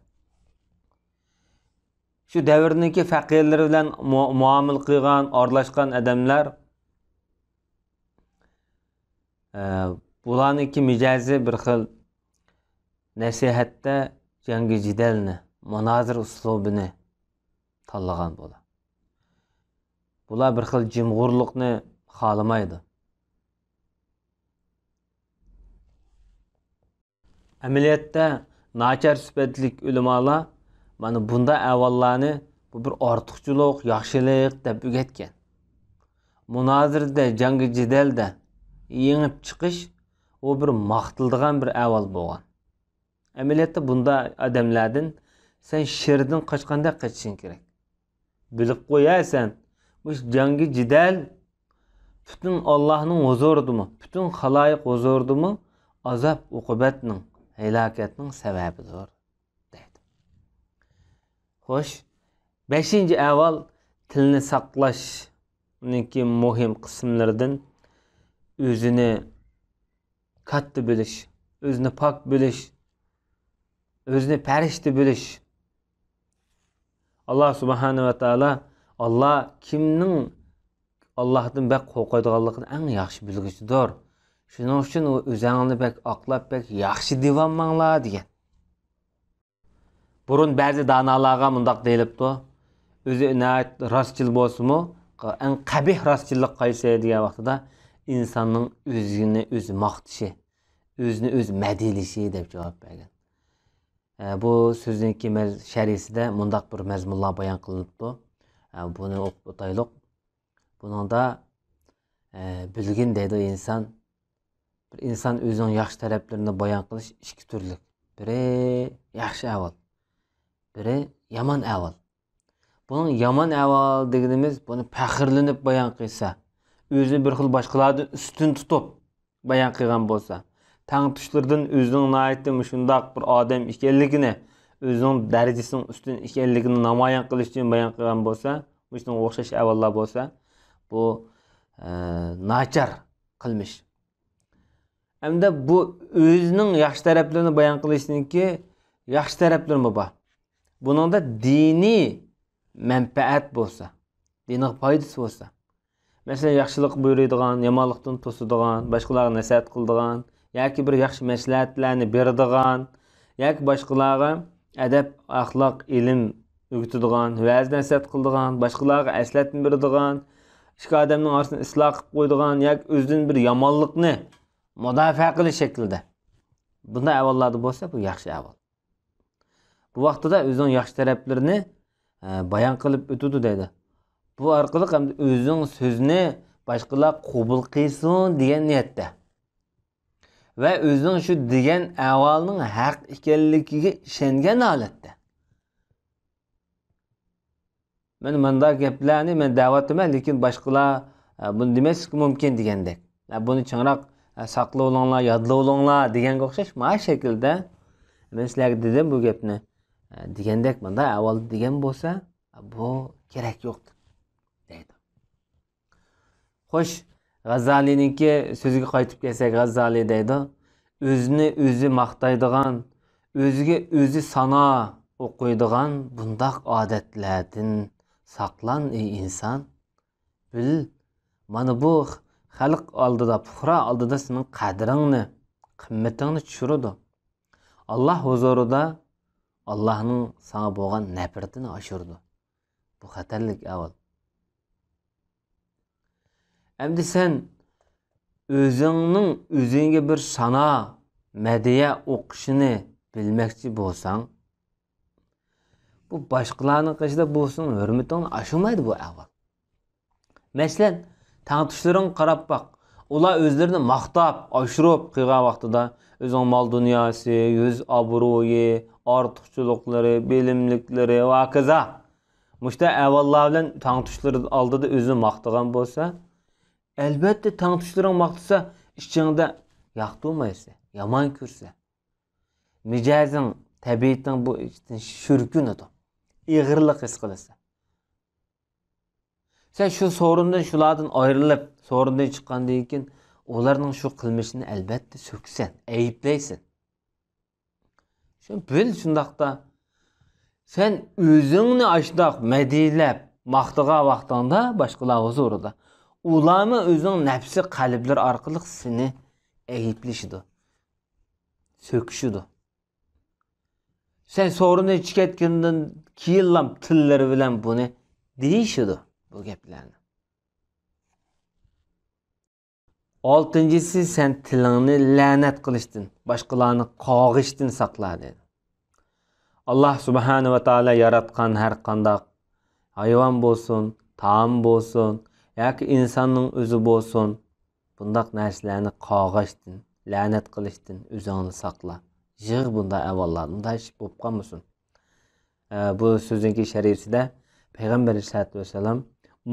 شۇ دەۋرنىڭكى پەقىرلىرى بىلەن مۇ-، مۇئامىلە قىلغان، ئارىلاشقان ئادەملەر، ئە، بۇلارنىڭكى مىجەزى بىر خىل نەسىھەتتە جەڭگى جېدەلنى، مۇنازىرە ئۇسلۇبىنى تاللىغان بولىدۇ. بۇلار بىر خىل جىمغۇرلۇقنى خالىمايدۇ. ئەمەلىيەتتە ناچار سۈپەتلىك ئۆلىمالار مانا بۇنداق ئەھۋاللارنى بۇ بىر ئارتۇقچىلىق، ياخشىلىق دەپ ئۆگەتكەن. مۇنازىرىدە، جەڭگى جېدەلدە يېڭىپ چىقىش، ئۇ بىر ماختىلىدىغان بىر ئەھۋال بولغان. ئەمەلىيەتتە بۇنداق ئادەملەردىن سەن شىردىن قاچقاندەك قېچىشىڭ كېرەك. بىلىپ قوي ھە سەن، مۇشۇ جەڭگى جېدەل پۈتۈن ئاللاھنىڭ ھۇزۇرىدىمۇ، پۈتۈن خالايىق ھۇزۇرىدىمۇ ئازاب-ئوقۇبەتنىڭ، ھالاكەتنىڭ سەۋەبىدۇر، دەيدۇ. خوش، بەشىنچى ئەھۋال، تىلنى ساقلاشنىڭكى مۇھىم قىسىملىرىدىن ئۆزىنى كاتتا بىلىش، ئۆزىنى پاك بىلىش، ئۆزىنى پەرىشتە بىلىش. ئاللا سۇبھانە ۋە تائالا، ئاللا كىمنىڭ ئاللاھتىن بەك قورقىدىغانلىقىنى ئەڭ ياخشى بىلگۈچىدۇر. شۇنىڭ ئۈچۈن ئۇ ئۆزەڭلارنى بەك ئاقلاپ، بەك ياخشى دېۋالماڭلار دېگەن. بۇرۇن بەزى دانالارغا مۇنداق دېيىلىپتۇ، ئۆزى ناھايىتى راستچىل بولسىمۇ، ئەڭ قەبىھ راستچىللىق قايسى دېگەن ۋاقتىدا، ئىنساننىڭ ئۆزىنى ئۆزى ماختىشى، ئۆزىنى ئۆزى مەدھىيلىشى دەپ جاۋاب بەرگەن. ئە، بۇ سۆزنىڭكى مەز-، شەرھىسىدە مۇنداق بىر مەزمۇنلار بايان قىلىنىپتۇ. ئە، بۇنى ئوقۇپ ئۆتەيلۇق. بۇنىڭدا، ئە، بىلگىن دەيدۇ ئىنسان. بىر ئىنسان ئۆزىنىڭ ياخشى تەرەپلىرىنى بايان قىلىش ئىككى تۈرلۈك. بىرى ياخشى ئەھۋال، بىرى يامان ئەھۋال. بۇنىڭ يامان ئەھۋال دېگىنىمىز، بۇنى پەخىرلىنىپ بايان قىلسا، ئۆزىنى بىر خىل باشقىلاردىن ئۈستۈن تۇتۇپ بايان قىلغان بولسا، تەڭتۇشلىرىدىن ئۆزىنىڭ ناھايىتى مۇشۇنداق بىر ئادەم ئىكەنلىكىنى، ئۆزىنىڭ دەرىجىسىنىڭ ئۈستۈن ئىكەنلىكىنى نامايان قىلىش ئۈچۈن بايان قىلغان بولسا، مۇشۇنىڭغا ئوخشاش ئەھۋاللار بولسا، بۇ، ئە، ناچار قىلمىش. ئەمدى بۇ ئۆزىنىڭ ياخشى تەرەپلىرىنى بايان قىلىشنىڭكى ياخشى تەرەپلىرىمۇ بار. بۇنىڭدا دىنىي مەنپەئەت بولسا، دىنىغا پايدىسى بولسا، مەسىلەن، ياخشىلىق بۇيرۇيدىغان، يامانلىقتىن توسىدىغان، باشقىلارغا نەسىھەت قىلىدىغان ياكى بىر ياخشى مەسلىھەتلەرنى بېرىدىغان ياكى باشقىلارغا ئەدەپ، ئەخلاق، ئىلىم ئۆگىتىدىغان، ۋەز-نەسىھەت قىلىدىغان، باشقىلارغا ئەسلەتمە بېرىدىغان، ئىككى ئادەمنىڭ ئارىسىنى ئىسلاھ قىلىپ قويىدىغان ياكى ئۆزىدىن بىر يامانلىقنى مۇداپىئە قىلىش شەكلىدە. بۇنداق ئەھۋاللاردا بولسا، بۇ ياخشى ئەھۋال. بۇ ۋاقتىدا ئۆزىنىڭ ياخشى تەرەپلىرىنى، ئە، بايان قىلىپ ئۆتىدۇ دەيدۇ. بۇ ئارقىلىق ئەمدى ئۆزۈڭ سۆزنى باشقىلار قوبۇل قىلسۇن دېگەن نىيەتتە ۋە ئۆزىنىڭ شۇ دېگەن ئەھۋالنىڭ ھەق ئىكەنلىكىگە ئىشەنگەن ھالەتتە. مەن مۇنداق گەپلەرنى مەن دەۋاتىمەن، لېكىن باشقىلار، ئە، بۇنى دېمەسلىكى مۇمكىن دېگەندەك. ئە، بۇنى چىڭراق، ئە، ساقلىۋېلىڭلار، يادلىۋېلىڭلار دېگەنگە ئوخشاش، مانا شەكىلدە مەن سىلەرگە دېدىم بۇ گەپنى، ئە، دېگەندەك، مۇنداق ئەھۋالدا دېگەن بولسا، ئە، بۇ كېرەك يوق دەيدۇ. خوش، غەززالىنىڭكى سۆزىگە قايتىپ كەلسەك، غەززالى دەيدۇ، ئۆزىنى ئۆزى ماختايدىغان، ئۆزىگە ئۆزى سانا ئوقۇيدىغان بۇنداق ئادەتلەردىن ساقلان، ئەي ئىنسان. بىل، مانا بۇ خەلق ئالدىدا، پۇقرا ئالدىدا سېنىڭ قەدرىڭنى، قىممىتىڭنى چۈشۈرىدۇ. ئاللاھ ھۇزۇرىدا ئاللاھنىڭ ساڭا بولغان نەپرىتىنى ئاشۇرىدۇ. بۇ خەتەرلىك ئەھۋال. ئەمدى سەن ئۆزۈڭنىڭ ئۆزۈڭگە بىر سانا، مەدھىيە ئوقۇشىنى بىلمەكچى بولساڭ، بۇ باشقىلارنىڭ قېشىدا بولسۇن، ھۆرمىتىڭنى ئاشۇرمايدۇ بۇ ئەھۋال. مەسىلەن، تەڭتۇشلىرىڭغا قاراپ باق. ئۇلار ئۆزلىرىنى ماختاپ، ئاشۇرۇپ قىلغان ۋاقتىدا ئۆزىنىڭ مال-دۇنياسى، يۈز-ئابرۇيى، ئارتۇقچىلىقلىرى، بىلىملىكلىرى ۋە ھاكازا مۇشۇنداق ئەھۋاللار بىلەن تەڭتۇشلىرى ئالدىدا ئۆزىنى ماختىغان بولسا، ئەلۋەتتە، تەڭتۇشلىرىڭ ماختىسا، ئىچىڭدە ياقتۇرمايسەن، يامان كۆرىسەن. مىجەزىڭ، تەبىئىتىڭ بۇ ئىچتىن شۈركۈنىدۇ. ئېغىرلىق ھېس قىلىسەن. سەن شۇ سورۇندىن، شۇلاردىن ئايرىلىپ، سورۇندىن چىققاندىن كېيىن، ئۇلارنىڭ شۇ قىلمىشىنى ئەلۋەتتە سۆكىسەن، ئەيىبلەيسەن. شۇ بىل شۇنداقتا، سەن ئۆزۈڭنى ئاشۇنداق مەدھىيلەپ ماختىغان ۋاقتىڭدا باشقىلار ھۇزۇرىدا، ئۇلارمۇ ئۆزىنىڭ نەپسى، قەلبلىرى ئارقىلىق سېنى ئەيىبلىشىدۇ، سۆكۈشىدۇ. سەن سورۇننى ئىچىپ كەتكەندىن كېيىنلا تىللىرى بىلەن بۇنى دېيىشىدۇ، بۇ گەپلەرنى. ئالتىنچىسى، سەن تىلىڭنى لەنەت قىلىشتىن، باشقىلارنى قاغىشتىن ساقلا، دېدى. ئاللاھ سۇبھانە ۋە تائالا ياراتقان ھەر قانداق ھايۋان بولسۇن، تائام بولسۇن ياكى ئىنساننىڭ ئۆزى بولسۇن، بۇنداق نەرسىلەرنى قاغاشتىن، لەنەت قىلىشتىن ئۆزۈڭنى ساقلا. يىغ بۇنداق ئەھۋاللار، بۇنداق ئىش بولۇپ قالمىسۇن. ئە، بۇ سۆزنىڭكى شەرھىسىدە پەيغەمبەر ئەلەيھىسسالاتۇ ۋەسسالام،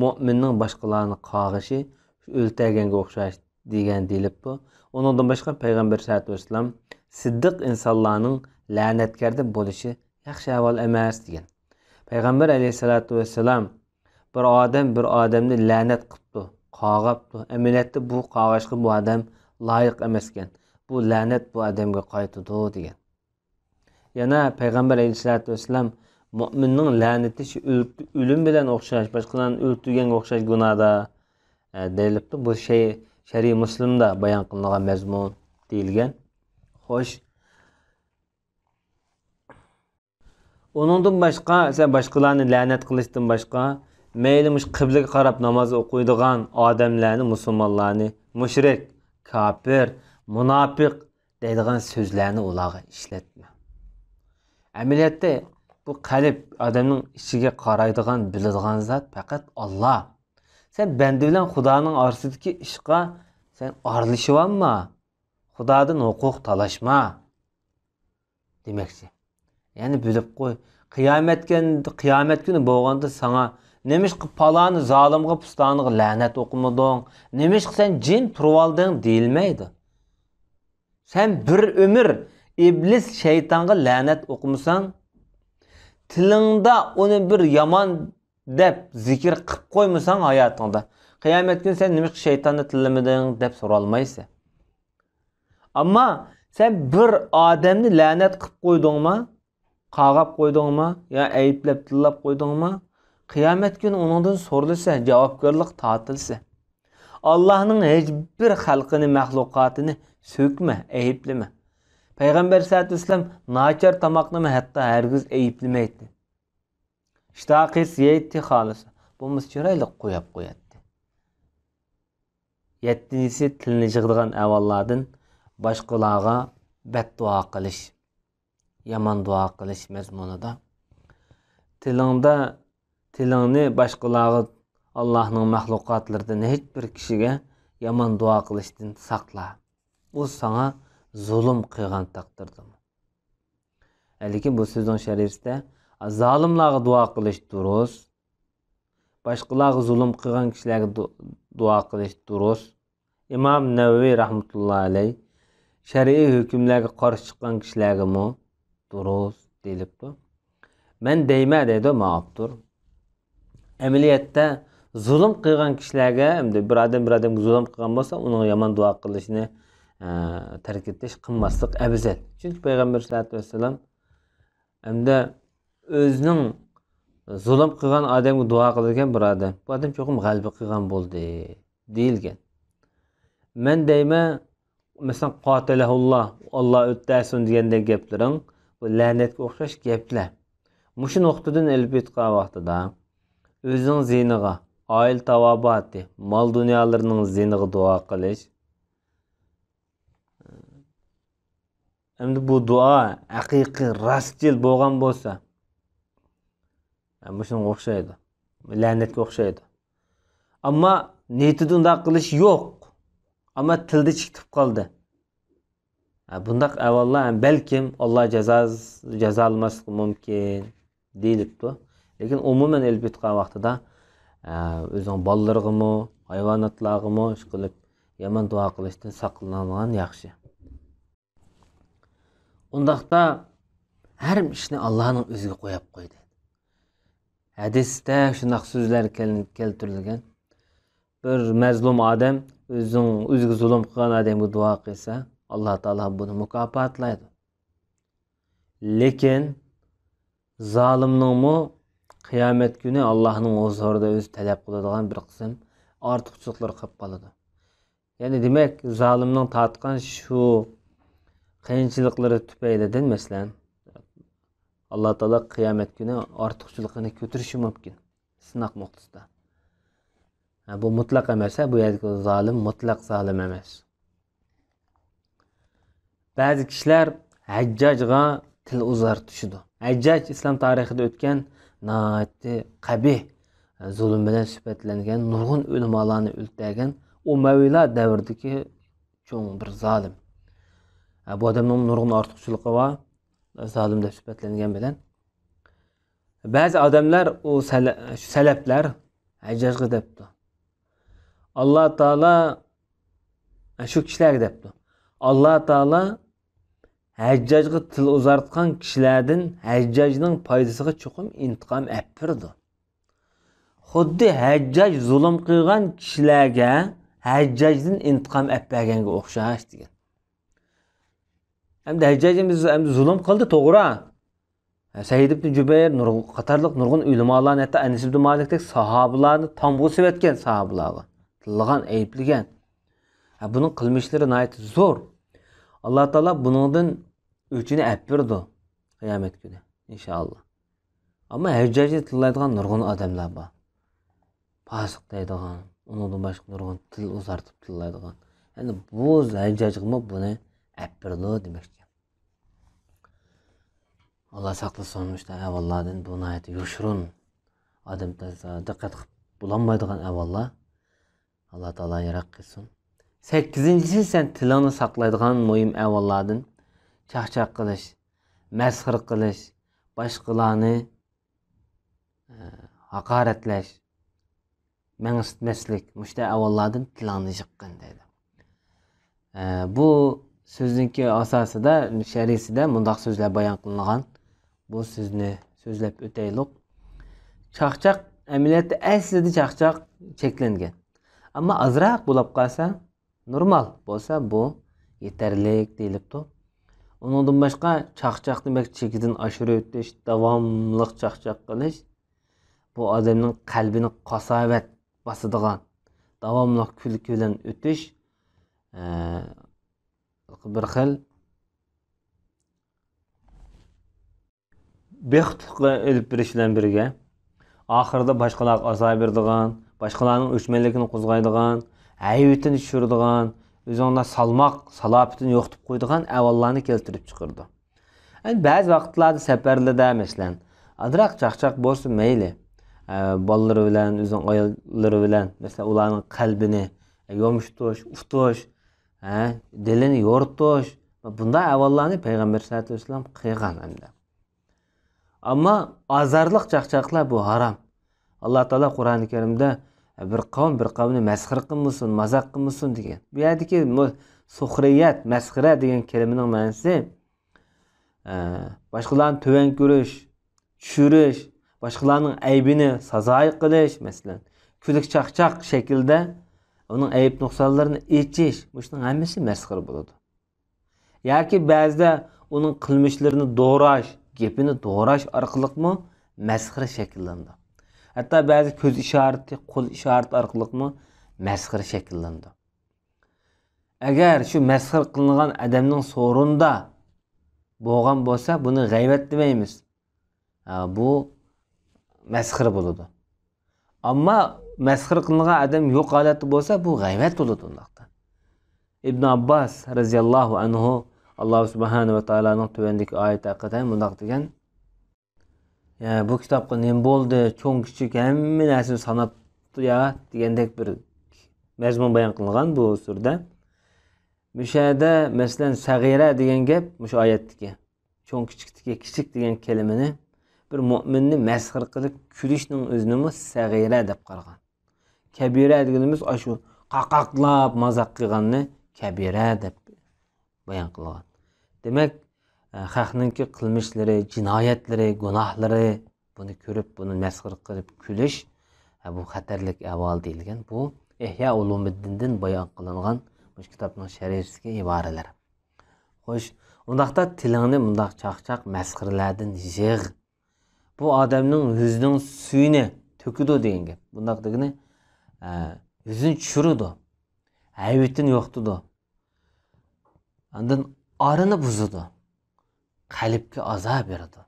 مۆمىننىڭ باشقىلارنى قاغىشى ئۆلتۈرگەنگە ئوخشاش دېگەن دېيىلىپتۇ. ئۇنىڭدىن باشقا پەيغەمبەر ئەلەيھىسسالاتۇ ۋەسسالام سىددىق ئىنسانلارنىڭ لەنەتكەردە بولۇشى ياخشى ئەھۋال ئەمەس دېگەن. پەيغەمبەر ئەلەيھىسسالاتۇ ۋەسسالام، بىر ئادەم بىر ئادەمنى لەنەت قىپتۇ، قاغاپتۇ. ئەمەلىيەتتە بۇ قاغاشقا بۇ ئادەم لايىق ئەمەسكەن. بۇ لەنەت بۇ ئادەمگە قايتىدۇ دېگەن. يەنە پەيغەمبەر ئەلەيھىسسالاتۇ ۋەسسالام، مۆمىننىڭ لەنىتى شۇ ئۆل-، ئۆلۈم بىلەن ئوخشاش، باشقىلارنى ئۆلتۈرگەنگە ئوخشاش گۇناھدا، ئە، دېيىلىپتۇ. بۇ شەي-، شەرھى مۇسلىمدا بايان قىلىنغان مەزمۇن دېيىلگەن. خوش. ئۇنىڭدىن باشقا، سەن باشقىلارنى لەنەت قىلىشتىن باشقا، مەيلى مۇشۇ قىبلىگە قاراپ ناماز ئوقۇيدىغان ئادەملەرنى، مۇسۇلمانلارنى مۇشرىك، كاپىر، مۇناپىق دەيدىغان سۆزلەرنى ئۇلارغا ئىشلەتمە. ئەمەلىيەتتە بۇ قەلب، ئادەمنىڭ ئىچىگە قارايدىغان، بىلىدىغان زات پەقەت ئاللا. سەن بەندە بىلەن خۇدانىڭ ئارىسىدىكى ئىشقا سەن ئارىلىشىۋالما. خۇدادىن ھوقۇق تالاشما دېمەكچى. يەنى بىلىپ قوي، قىيامەت كۈن-، قىيامەت كۈنى بولغاندا ساڭا، نېمىشقا پالانى زالىمغا، پۇستانىغا لەنەت ئوقۇمىدىڭ؟ نېمىشقا سەن جىم تۇرۇۋالدىڭ دېيىلمەيدۇ. سەن بىر ئۆمۈر ئىبلىس شەيتانغا لەنەت ئوقۇمىساڭ، تىلىڭدا ئۇنى بىر يامان دەپ زىكىر قىپ قويمىساڭ ھاياتىڭدا، قىيامەت كۈنى سەن نېمىشقا شەيتاننى تىللىمىدىڭ دەپ سورالمايسەن. ئەمما سەن بىر ئادەمنى لەنەت قىپ قويدۇڭما، قاغاپ قويدۇڭما يا ئەيىبلەپ تىللاپ قويدۇڭما، قىيامەت كۈنى ئۇنىڭدىن سورىلىسە، جاۋابكارلىق تارتىلسە. ئاللاھنىڭ ھېچبىر خەلقىنى، مەخلۇقاتىنى سۆكمە، ئەيىبلىمە. پەيغەمبەر ئەلەيھىسسالاتۇ ۋەسسالام ناچار تاماقنىمۇ ھەتتا ھەرگىز ئەيىبلىمەيتتى. ئىشتاھا قىلسا يەيتتى، خالىسا بولمىسا چىرايلىق قوياپ قوياتتى. يەتتىنچىسى، تىلنى يىغىدىغان ئەھۋاللاردىن باشقىلارغا بەتدۇئا قىلىش، يامان دۇئا قىلىش مەزمۇنىدا. تىلىڭدا، تىلىڭنى باشقىلارغا ئاللاھنىڭ مەخلۇقاتلىرىدىن ھېچ بىر كىشىگە يامان دۇئا قىلىشتىن ساقلا. ئۇ ساڭا زۇلۇم قىلغان تەقدىردىمۇ. لېكىن بۇ سۆزنىڭ شەرھىسىدە زالىملارغا دۇئا قىلىش دۇرۇس، باشقىلارغا زۇلۇم قىلغان كىشىلەرگە دۇ-، دۇئا قىلىش دۇرۇس. ئىمام نەۋەۋى رەھمەتۇللا ئەلەي شەرئىي ھۆكۈملەرگە قارشى چىققان كىشىلەرگىمۇ دۇرۇس دېيىلىپتۇ. مەن دەيمەن دەيدۇ ما ئاپتور. ئەمەلىيەتتە زۇلۇم قىلغان كىشىلەرگە، ئەمدى بىر ئادەم بىر ئادەمگە زۇلۇم قىلغان بولسا، ئۇنىڭغا يامان دۇئا قىلىشنى، ئە، تەرك ئېتىش، قىلماسلىق ئەۋزەل. چۈنكى پەيغەمبەر سەللەللاھۇ ئەلەيھى ۋەسەللەم ئەمدى ئۆزىنىڭ زۇلۇم قىلغان ئادەمگە دۇئا قىلىدىكەن بىر ئادەم. بۇ ئادەم چوقۇم غەلىبە قىلغان بولدى، دېيىلگەن. مەن دەيمەن، مەسىلەن، قاتىلەھۇللا، ئاللا ئۆلتۈرسۇن دېگەندەك گەپلىرىڭ، بۇ لەنەتكە ئوخشاش گەپلەر. مۇشۇ نۇقتىدىن ئېلىپ ئېيتقان ۋاقتىدا، ئۆزىنىڭ زىيىنىغا، ئائىلە تاۋابىئاتى، مال دۇنيالىرىنىڭ زىيىنىغا دۇئا قىلىش. ئەمدى بۇ دۇئا ھەقىقىي، راستچىل بولغان بولسا، مۇشۇنىڭغا ئوخشايدۇ. لەنەتكە ئوخشايدۇ. ئەمما نىيىتىدە ئۇنداق قىلىش يوق. ئەمما تىلدا چىقىپ قالدى. ھە، بۇنداق ئەھۋاللار ھەم بەلكىم ئاللا جازا-، جازالىماسلىقى مۇمكىن دېيىلىپتۇ. لېكىن ئومۇمەن ئېلىپ ئېيتقان ۋاقتىدا، ھە، ئۆزىنىڭ بالىلىرىغىمۇ، ھايۋاناتلارغىمۇ ئىشقىلىپ يامان دۇئا قىلىشتىن ساقلىنىدىغان ياخشى. ئۇنداقتا ھەر ئىشنى ئاللانىڭ ئۆزىگە قويۇپ قويدى. ھەدىستە شۇنداق سۆزلەر كەل-، كەلتۈرۈلگەن. بىر مەزلۇم ئادەم ئۆزىنىڭ، ئۆزىگە زۇلۇم قىلغان ئادەمگە دۇئا قىلسا، ئاللا تائالا بۇنى مۇكاپاتلايدۇ. لېكىن زالىمنىڭمۇ قىيامەت كۈنى ئاللانىڭ ھۇزۇرىدا ئۆزى تەلەپ قىلىدىغان بىر قىسىم ئارتۇقچىلىقلىرى قېلىپ قالىدۇ. يەنى دېمەك، زالىمنىڭ تارتقان شۇ قىيىنچىلىقلىرى تۈپەيلىدىن، مەسىلەن، ئاللا تائالا قىيامەت كۈنى ئارتۇقچىلىقىنى كۆتۈرۈشى مۇمكىن. سىناق نۇقتىسىدا. ھە، بۇ مۇتلەق ئەمەس، ھە، بۇ يەردىكى زالىم مۇتلەق زالىم ئەمەس. بەزى كىشىلەر ھەججاجغا تىل ئۇزارتىشىدۇ. ھەججاج ئىسلام تارىخىدا ئۆتكەن ناھايىتى قەبىھ زۇلۇم بىلەن سۈپەتلەنگەن، نۇرغۇن ئۆلىمالارنى ئۆلتۈرگەن ئۇمەۋىيلار دەۋرىدىكى چوڭ بىر زالىم. ھە، بۇ ئادەمنىڭ نۇرغۇن ئارتۇقچىلىقى بار، زالىم دەپ سۈپەتلەنگەن بىلەن. بەزى ئادەملەر، ئۇ سەلە-، شۇ سەلەپلەر ھەججاجغا دەپتۇ. ئاللا تائالا، شۇ كىشىلەرگە دەپتۇ. ئاللا تائالا ھەججاجغا تىل ئۇزارتقان كىشىلەردىن ھەججاجنىڭ پايدىسىغا چوقۇم ئىنتىقام ئەپ بېرىدۇ. خۇددى ھەججاج زۇلۇم قىلغان كىشىلەرگە ھەججاجدىن ئىنتىقام ئەپ بەرگەنگە ئوخشاش دېگەن. ئەمدى ھەججاج ئەمدى زۇ-، ئەمدى زۇلۇم قىلدى، توغرا. سەئىد ئىبن جۇبەير نۇر-، قاتارلىق نۇرغۇن ئۆلىمالارنى، ھەتتا ئەنەس ئىبن مالىكتەك ساھابىلارنى تامغا سېلىۋەتكەن ساھابىلارغا. تىللىغان، ئەيىبلىگەن. ھە، بۇنىڭ قىلمىشلىرى ناھايىتى زور. ئاللا تائالا بۇنىڭدىن ئۆچىنى ئەپ بېرىدۇ قىيامەت كۈنى، ئىنشائاللا. ئەمما ھەججاجنى تىللايدىغان نۇرغۇن ئادەملەر بار. پاسىق دەيدىغان، ئۇنىڭدىن باشقا نۇرغۇن تىل ئۇزارتىپ تىللايدىغان. يەنى بۇ ھەججاجغىمۇ بۇنى ئەپ بېرىدۇ دېمەكچى. ئاللا ساقلىسۇن مۇشۇنداق ئەھۋاللاردىن. بۇ ناھايىتى يوشۇرۇن، ئادەم دىققەت قىلىپ بولالمايدىغان ئەھۋاللار. ئاللا تائالا يىراق قىلسۇن. سەككىزىنچىسى، سەن تىلىڭنى ساقلايدىغان مۇھىم ئەھۋاللاردىن چاقچاق قىلىش، مەسخىرە قىلىش، باشقىلارنى، ئە، ھاقارەتلەش، مەڭسىتمەسلىك، مۇشۇنداق ئەھۋاللاردىن تىلىڭنى يىغقىن دەيدۇ. ئە، بۇ سۆزنىڭكى ئاساسىدا، شەرھىسىدە مۇنداق سۆزلەر بايان قىلىنغان. بۇ سۆزنى سۆزلەپ ئۆتەيلۇق. چاقچاق، ئەمەلىيەتتە ئەسلىدە چاقچاق چەكلەنگەن. ئەمما ئازراق بولۇپ قالسا، نورمال بولسا، بۇ يېتەرلىك دېيىلىپتۇ. ئۇنىڭدىن باشقا، چاقچاقنى بەك چېكىدىن ئاشۇرۇۋېتىش، داۋاملىق چاقچاق قىلىش، بۇ ئادەمنىڭ قەلبىنى قاساۋەت باسىدىغان، داۋاملىق كۈلكە بىلەن ئۆتۈش، ئە، بىر خىل بىخۇدلۇققا ئېلىپ بېرىش بىلەن بىرگە، ئاخىرىدا باشقىلارغا ئازار بېرىدىغان، باشقىلارنىڭ ئۆچمەنلىكىنى قوزغايدىغان، ھەيۋىتىنى چۈشۈرىدىغان، ئۆزۈڭدە سالماق، سالاپىتىنى يوقىتىپ قويىدىغان ئەھۋاللارنى كەلتۈرۈپ چىقىرىدۇ. ئەمدى بەزى ۋاقىتلاردا سەپەرلىدە، مەسىلەن، ئازراق چاقچاق بولسا مەيلى. ئە، بالىلىرى بىلەن، ئۆزىنىڭ ئاياللىرى بىلەن، مەسىلەن، ئۇلارنىڭ قەلبىنى يۇمشىتىش، ئۇتۇش، ھە، دىلىنى يورۇتۇش، بۇنداق ئەھۋاللارنى پەيغەمبەر سەللەللاھۇ ئەلەيھى ۋەسەللەم قىلغان ئەمدى. ئەمما ئازارلىق چاقچاقلار بۇ ھارام. ئاللا تائالا قۇرئانى كەرىمدە بىر قەۋم بىر قەۋمنى مەسخىرە قىلمىسۇن، مازاق قىلمىسۇن دېگەن. بۇ يەردىكى مۇ-، سۇخرىيەت، مەسخىرە دېگەن كەلىمىنىڭ مەنىسى، ئە، باشقىلارنى تۆۋەن كۆرۈش، چۈشۈرۈش، باشقىلارنىڭ ئەيىبىنى سازايى قىلىش، مەسىلەن، كۈلكە چاقچاق شەكلىدە ئۇنىڭ ئەيىب نۇقسانلىرىنى ئېچىش، مۇشۇنىڭ ھەممىسى مەسخىرە بولىدۇ. ياكى بەزىدە ئۇنىڭ قىلمىشلىرىنى دوراش، گېپىنى دوراش ئارقىلىقمۇ مەسخىرە شەكىللىنىدۇ. ھەتتا بەزى كۆز ئىشارىتى، قول ئىشارىتى ئارقىلىقمۇ مەسخىرە شەكىللىنىدۇ. ئەگەر شۇ مەسخىرە قىلىنغان ئادەمنىڭ سورۇنىدا بولغان بولسا، بۇنى غەيۋەت دېمەيمىز. ھە، بۇ مەسخىرە بولىدۇ. ئەمما مەسخىرە قىلىنغان ئادەم يوق ھالەتتە بولسا، بۇ غەيۋەت بولىدۇ ئۇنداقتا. ئىبن ئابباس رەزىياللاھۇ ئەنھۇ، ئاللا سۇبھانەھۇ ۋە تائالانىڭ تۆۋەندىكى ئايىتى ھەققىدە مۇنداق دېگەن: يا، بۇ كىتابقا نېمە بولدى؟ چوڭ كىچىك ھەممە نەرسىنى ساناپتۇ يا، دېگەندەك بىر مەزمۇن بايان قىلغان بۇ سۈرىدە. مۇشۇ يەردە، مەسىلەن، سەغىرە دېگەن گەپ مۇشۇ ئايەتتىكى. چوڭ كىچىكتىكى كىچىك دېگەن كەلىمىنى بىر مۆمىننى مەسخىرە قىلىپ كۈلۈشنىڭ ئۆزىنىمۇ سەغىرە دەپ قارىغان. كەبىرە دېگىنىمىز ئاشۇ قاقاقلاپ مازاق قىلغاننى كەبىرە دەپ بايان قىلغان. دېمەك، خەقنىڭكى قىلمىشلىرى، جىنايەتلىرى، گۇناھلىرى، بۇنى كۆرۈپ، بۇنى مەسخىرە قىلىپ كۈلۈش، ھە، بۇ خەتەرلىك ئەھۋال دېيىلگەن. بۇ ئىھيا ئۇلۇمىددىندىن بايان قىلىنغان مۇشۇ كىتابنىڭ شەرھىدىكى ئىبارىلەر. خوش، ئۇنداقتا تىلىڭنى مۇنداق چاقچاق مەسخىرىلەردىن يىغ. بۇ ئادەمنىڭ يۈزىنىڭ سۈيىنى تۆكىدۇ دېگەن گەپ. بۇنداق دېگىنى، ئە، يۈزىنى چۈشۈرىدۇ، ھەيۋىتىنى يوقىتىدۇ، ئاندىن ئارىنى بۇزىدۇ، قەلبكە ئازار بېرىدۇ.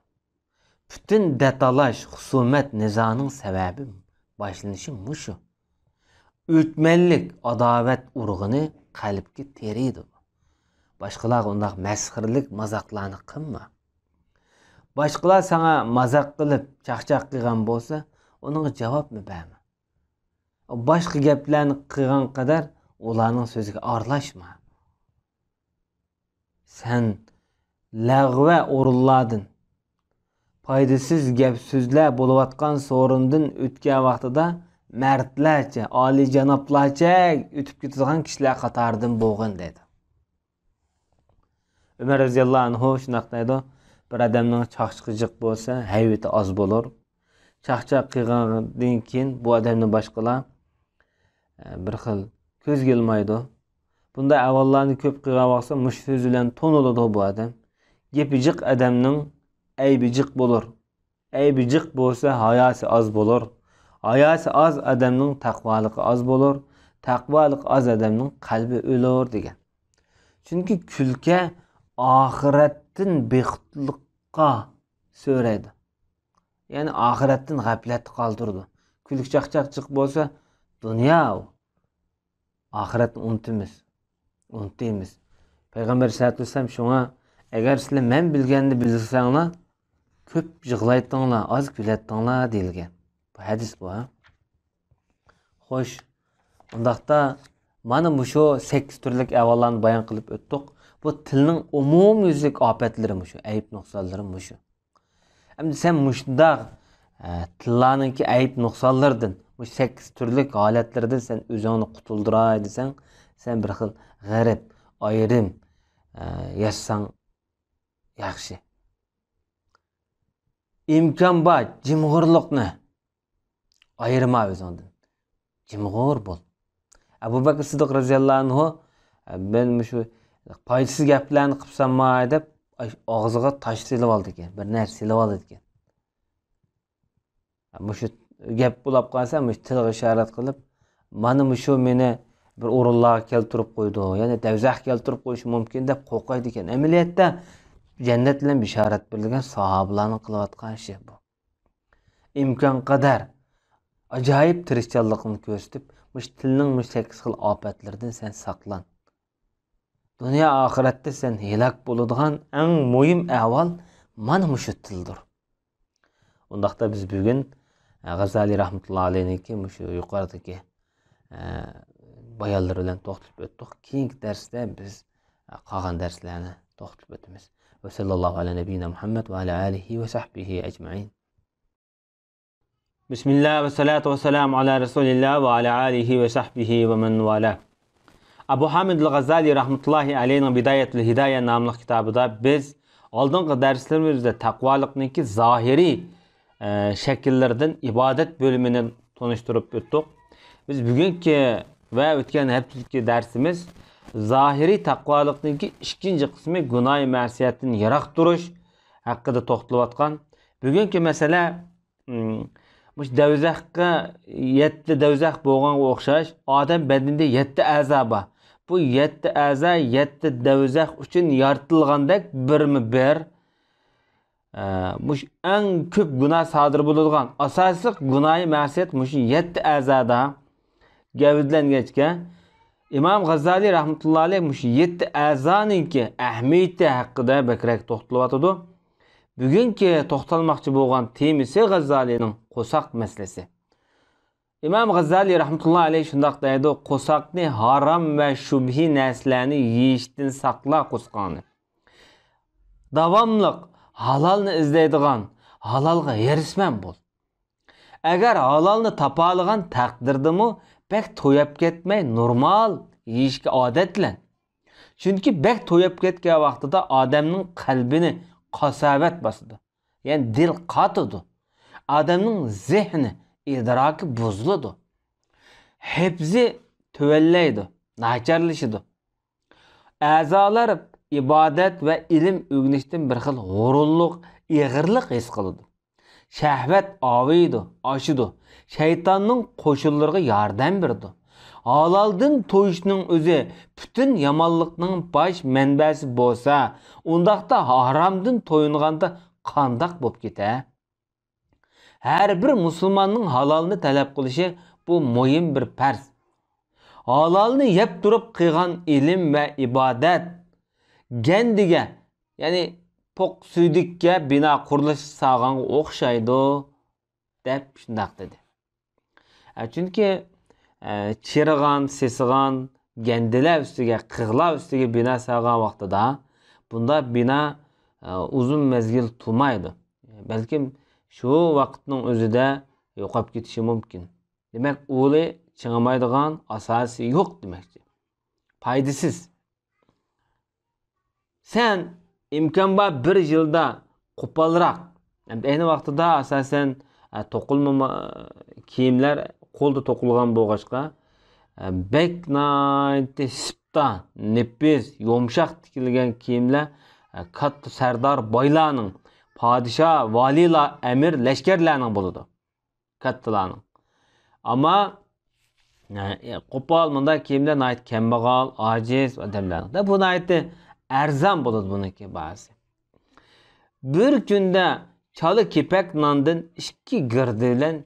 پۈتۈن دەتالاش، خۇسۇمەت، نىزانىڭ سەۋەبى، باشلىنىشى مۇشۇ. ئۆچمەنلىك، ئاداۋەت ئۇرۇقىنى قەلبكە تېرىيدۇ. باشقىلارغا ئۇنداق مەسخىرىلىك مازاقلارنى قىلما. باشقىلار ساڭا مازاق قىلىپ، چاقچاق قىلغان بولسا، ئۇنىڭغا جاۋابمۇ بەرمە. باشقا گەپلەرنى قىلغان قەدەر ئۇلارنىڭ سۆزىگە ئارىلاشما. سەن لەغۋە ئورۇنلاردىن، پايدىسىز گەپ-سۆزلەر بولۇۋاتقان سورۇندىن ئۆتكەن ۋاقتىدا مەردلەرچە، ئالىيجانابلارچە ئۆتۈپ كېتىدىغان كىشىلەر قاتارىدىن بولغىن، دەيدۇ. ئۆمەر رەزىياللاھۇ ئەنھۇ شۇنداق دەيدۇ: بىر ئادەمنىڭ چاقچىقى جىق بولسا، ھەيۋىتى ئاز بولۇر. چاقچاق قىلغاندىن كېيىن بۇ ئادەمنى باشقىلار، ئە، بىر خىل كۆزگە ئىلمايدۇ. بۇنداق ئەھۋاللارنى كۆپ قىلغان ۋاقىتتا مۇشۇ سۆز بىلەن تونۇلىدۇ بۇ ئادەم. گېپى جىق ئادەمنىڭ ئەيىبى جىق بولۇر. ئەيىبى جىق بولسا، ھاياسى ئاز بولۇر. ھاياسى ئاز ئادەمنىڭ تەقۋالىقى ئاز بولۇر. تەقۋالىقى ئاز ئادەمنىڭ قەلبى ئۆلۈر، دېگەن. چۈنكى كۈلكە ئاخىرەتتىن بىخۇدلۇققا سۆرەيدۇ. يەنى ئاخىرەتتىن غەپلەتتە قالدۇرىدۇ. كۈلكە چاقچاق جىق بولسا، دۇنيا ئۇ. ئاخىرەتنى ئۇنتىمىز. ئۇنتۇيمىز. پەيغەمبەر سەللەللاھۇ ئەلەيھى ۋەسەللەم شۇڭا، ئەگەر سىلەر مەن بىلگەننى بىلسەڭلار، كۆپ يىغلايتتىڭلار، ئاز كۈلەتتىڭلار، دېيىلگەن. بۇ ھەدىس بۇ، ھە؟ خوش، ئۇنداقتا مانا مۇشۇ سەككىز تۈرلۈك ئەھۋاللارنى بايان قىلىپ ئۆتتۇق. بۇ تىلنىڭ ئومۇميۈزلۈك ئاپەتلىرى مۇشۇ، ئەيىب نۇقسانلىرى مۇشۇ. ئەمدى سەن مۇشۇنداق، ئە، تىللارنىڭكى ئەيىب نۇقسانلىرىدىن، مۇشۇ سەككىز تۈرلۈك ھالەتلىرىدىن سەن ئۆزۈڭنى قۇتۇلدۇراي دېسەڭ، سەن بىر خىل غەرىب، ئايرىم، ئە، ياشىساڭ ياخشى. ئىمكان بار، جىمغۇرلۇقنى ئايرىما ئۆزۈڭدىن. جىمغۇر بول. ئەبۇ بەكرى سىددىق رەزىياللاھۇ ئەنھۇ، مەن مۇشۇ پايدىسىز گەپلەرنى قىپسانماي دەپ، ئاغزىغا تاش سېلىۋالىدىكەن، بىر نەرسە سېلىۋالىدىكەن. مۇشۇ گەپ بولاپ قالسا، مۇشۇ تىلغا ئىشارەت قىلىپ، مانا مۇشۇ مېنى بىر ئورۇنلارغا كەلتۈرۈپ قويىدۇ، يەنى دەۋزەخكە كەلتۈرۈپ قويۇشى مۇمكىن دەپ قورقايدىكەن. ئەمەلىيەتتە جەننەت بىلەن بېشارەت بېرىلگەن ساھابىلارنىڭ قىلىۋاتقان ئىشى بۇ. ئىمكانقەدەر ئاجايىپ تىرىشچانلىقنى كۆرسىتىپ، مۇشۇ تىلنىڭ مۇشۇ سەككىز خىل ئاپەتلىرىدىن سەن ساقلان. دۇنيا ئاخىرەتتە سەن ھېلاك بولىدىغان ئەڭ مۇھىم ئەھۋال مانا مۇشۇ تىلدۇر. ئۇنداقتا بىز بۈگۈن غازالىي رەھمەتۇللا ئەلەيھنىڭكى مۇشۇ يۇقىرىدىكى، ئە، بايانلىرى بىلەن توختىلىپ ئۆتتۇق. كېيىنكى دەرستە بىز، ئە، قالغان دەرسلەرنى توختىلىپ ئۆتىمىز. ۋە سەللەللاھۇ ئەلا نەبىييىنا مۇھەممەد ۋە ئەلا ئالىھى ۋە سەھبىھى ئەجمەئىن. بىسمىللا ۋە سالاتۇ ۋە سالامۇ ئالا رەسۇلىللا ۋە ئالا ئالىھى ۋە سەھبىھى ۋە مەن ۋالا. ئەبۇ ھامىد ئەل غازالىي رەھمەتۇللاھى ئەلەيھنىڭ بىدايەتۇل ھىدايە ناملىق كىتابىدا بىز ئالدىنقى دەرسلىرىمىزدە تەقۋالىقنىڭكى زاھىرىي، ئە، شەكىللىرىدىن ئىبادەت بۆلۈمىنى تونۇشتۇرۇپ ئۆتتۇق. بىز بۈگۈنكى ۋە ئۆتكەن ھەپتىدىكى دەرسىمىز زاھىرىي تەقۋالىقنىڭكى ئىككىنچى قىسمى، گۇناھى مەسىيەتتىن يىراق تۇرۇش ھەققىدە توختىلىۋاتقان. بۈگۈنكى مەسىلە، مم، مۇشۇ دەۋزەخكە، يەتتە دەۋزەخ بولغانغا ئوخشاش، ئادەم بەدىنىدە يەتتە ئەزا بار. بۇ يەتتە ئەزا يەتتە دەۋزەخ ئۈچۈن يارىتىلغاندەك بىرمۇ بىر. ئە، مۇشۇ ئەڭ كۆپ گۇناھ سادىر بولىدىغان ئاساسلىق گۇناھى مەسىيەت مۇشۇ يەتتە ئەزادا گەۋدىلەنگەچكە، ئىمام غازالىي رەھمەتۇللا ئەلەيھ مۇشۇ يەتتە ئەزانىڭكى ئەھمىيىتى ھەققىدە بەكرەك توختىلىۋاتىدۇ. بۈگۈنكى توختالماقچى بولغان تېمىسى غازالىينىڭ قورساق مەسىلىسى. ئىمام غازالىي رەھمەتۇللا ئەلەيھ شۇنداق دەيدۇ، قورساقنى ھارام ۋە شۈبھە نەرسىلەرنى يېيىشتىن ساقلا قورسىقىڭنى. داۋاملىق ھالالنى ئىزدەيدىغان، ھالالغا ھېرىسمەن بول. ئەگەر ھالالنى تاپالىغان تەقدىردىمۇ بەك توياپ كەتمەي، نورمال يېيىشكە ئادەتلەن. چۈنكى بەك توياپ كەتكەن ۋاقتىدا ئادەمنىڭ قەلبىنى قاساۋەت باسىدۇ. يەنى دىل قاتىدۇ. ئادەمنىڭ زېھنى، ئىدراكى بۇزۇلىدۇ. ھېپزى تۆۋەنلەيدۇ، ناچارلىشىدۇ. ئەزالار ئىبادەت ۋە ئىلىم ئۆگىنىشتىن بىر خىل ھۇرۇنلۇق، ئېغىرلىق ھېس قىلىدۇ. شەھۋەت ئاۋۇيدۇ، ئاشىدۇ. شەيتاننىڭ قوشۇنلىرىغا ياردەم بېرىدۇ. ھالالدىن تويۇشنىڭ ئۆزى پۈتۈن يامانلىقنىڭ باش مەنبەسى بولسا، ئۇنداقتا ھارامدىن تويۇنغاندا قانداق بولۇپ كېتە؟ ھەر بىر مۇسۇلماننىڭ ھالالنى تەلەپ قىلىشى بۇ مۇھىم بىر پەرز. ھالالنى يەپ تۇرۇپ قىلغان ئىلىم ۋە ئىبادەت گەندىگە، يەنى پوق سۈيدۈككە بىنا قۇرۇلۇش سالغانغا ئوخشايدۇ، دەپ شۇنداق دېدى. ئە، چۈنكى، ئە، چىرىغان، سېسىغان گەندىلەر ئۈستىگە، قىغلار ئۈستىگە بىنا سالغان ۋاقتىدا، بۇنداق بىنا، ئە، ئۇزۇن مەزگىل تۇرمايدۇ. بەلكىم شۇ ۋاقىتنىڭ ئۆزىدە يوقاپ كېتىشى مۇمكىن. دېمەك، ئۇلى چىڭىمايدىغان ئاساسى يوق دېمەكچى. پايدىسىز. سەن ئىمكان بار بىر يىلدا قوپالراق، ئەمدى ئەينى ۋاقتىدا ئاساسەن، ئە، توقۇلما ما-، كىيىملەر قولدا توقۇلغان بولغاچقا، ئە، بەك ناھايىتى سىپتا، نېپىز، يۇمشاق تىكىلگەن كىيىملەر، ئە، كاتتا سەردار بايلارنىڭ، پادىشاھ، ۋالىيلار، ئەمىر، لەشكەرلەرنىڭ بولىدۇ. كاتتىلارنىڭ. ئەمما، ئە، قوپال مۇنداق كىيىملەر ناھايىتى كەمبەغەل، ئاجىز ئادەملەرنىڭ. دە، بۇ ناھايىتى ئەرزان بولىدۇ بۇنىڭكى باھاسى. بىر كۈندە چالا كېپەك ناندىن ئىككى گىردە بىلەن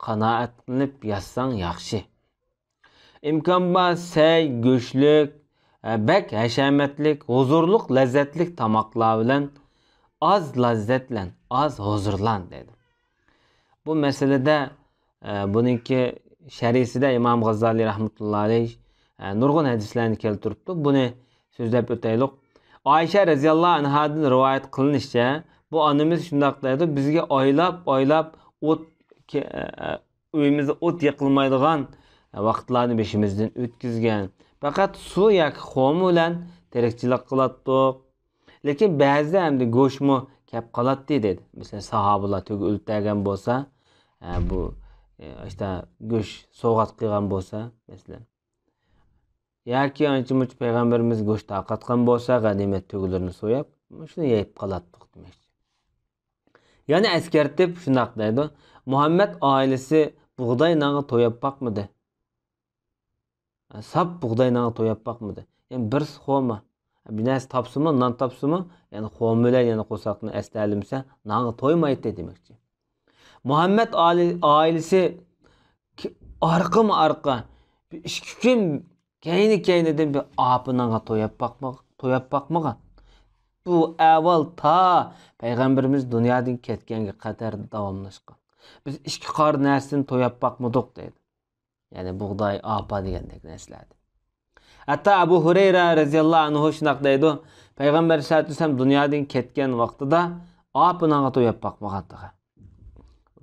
قانائەتلىنىپ ياتساڭ ياخشى. ئىمكان بار سەي، گۆشلۈك، ئە، بەك ھەشەمەتلىك، ھۇزۇرلۇق، لەززەتلىك تاماقلار بىلەن ئاز لەززەتلەن، ئاز ھۇزۇرلان، دەيدۇ. بۇ مەسىلىدە، ئە، بۇنىڭكى شەرھىسىدە ئىمام غازالىي رەھمەتۇللا ئەلەيھ، ئە، نۇرغۇن ھەدىسلەرنى كەلتۈرۈپتۇ. بۇنى سۆزلەپ ئۆتەيلۇق. ئائىشە رەزىياللاھۇ ئەنھادىن رىۋايەت قىلىنىشىچە، بۇ ئانىمىز شۇنداق دەيدۇ، بىزگە ئايلاپ، ئايلاپ ئوت كە-، ئە، ئۆيىمىزدە ئوت يېقىلمايدىغان ۋاقىتلارنى بېشىمىزدىن ئۆتكۈزگەن. پەقەت سۇ ياكى خورما بىلەن تېرىقچىلىق قىلاتتۇق. لېكىن بەزىدە ئەمدى گۆشمۇ كەپ قالاتتى، دېدى. مەسىلەن، ساھابىلار تۆگە ئۆلتۈرگەن بولسا، ئە، بۇ، ئە، ئىشتا گۆش سوۋغات قىلغان بولسا، مەسىلەن. ياكى ئانچە-مۇنچە پەيغەمبىرىمىز گۆش تارقاتقان بولسا، غەنىيمەت تۆگىلىرىنى سويۇپ، شۇنى يەپ قالاتتۇق دېمەكچى. يەنە ئەسكەرتىپ شۇنداق دەيدۇ، مۇھەممەد ئائىلىسى بۇغداي نانغا تويۇپ باقمىدى. ساپ بۇغداي نانغا تويۇپ باقمىدى. يەنى بىرسى خورما. بىر نەرسە تاپسىمۇ، نان تاپسىمۇ، يەنى خورما بىلەن يەنە قورساقنى ئەستەلىمىسە، نانغا تويمايتتى دېمەكچى. مۇھەممەد ئالى-، ئائىلىسى ك-، ئارقىمۇ ئارقا، بىر ئىككى كۈن كەينى-كەينىدىن بىر ئاپىنىڭغا توياپ باقما-، توياپ باقمىغان. بۇ ئەھۋال تا پەيغەمبىرىمىز دۇنيادىن كەتكەنگە قەدەر داۋاملاشقان. بىز ئىككى قار نەرسىدىن توياپ باقمىدۇق دەيدۇ. يەنى بۇغداي، ئاپا دېگەندەك نەرسىلەردىن. ھەتتا ئەبۇ ھۇرەيرە رەزىياللاھۇ ئەنھۇ شۇنداق دەيدۇ، پەيغەمبەر ئەلەيھىسسالاتۇ ۋەسسالام دۇنيادىن كەتكەن ۋاقتىدا ئاپىنىڭغا توياپ باقمىغان تېخى.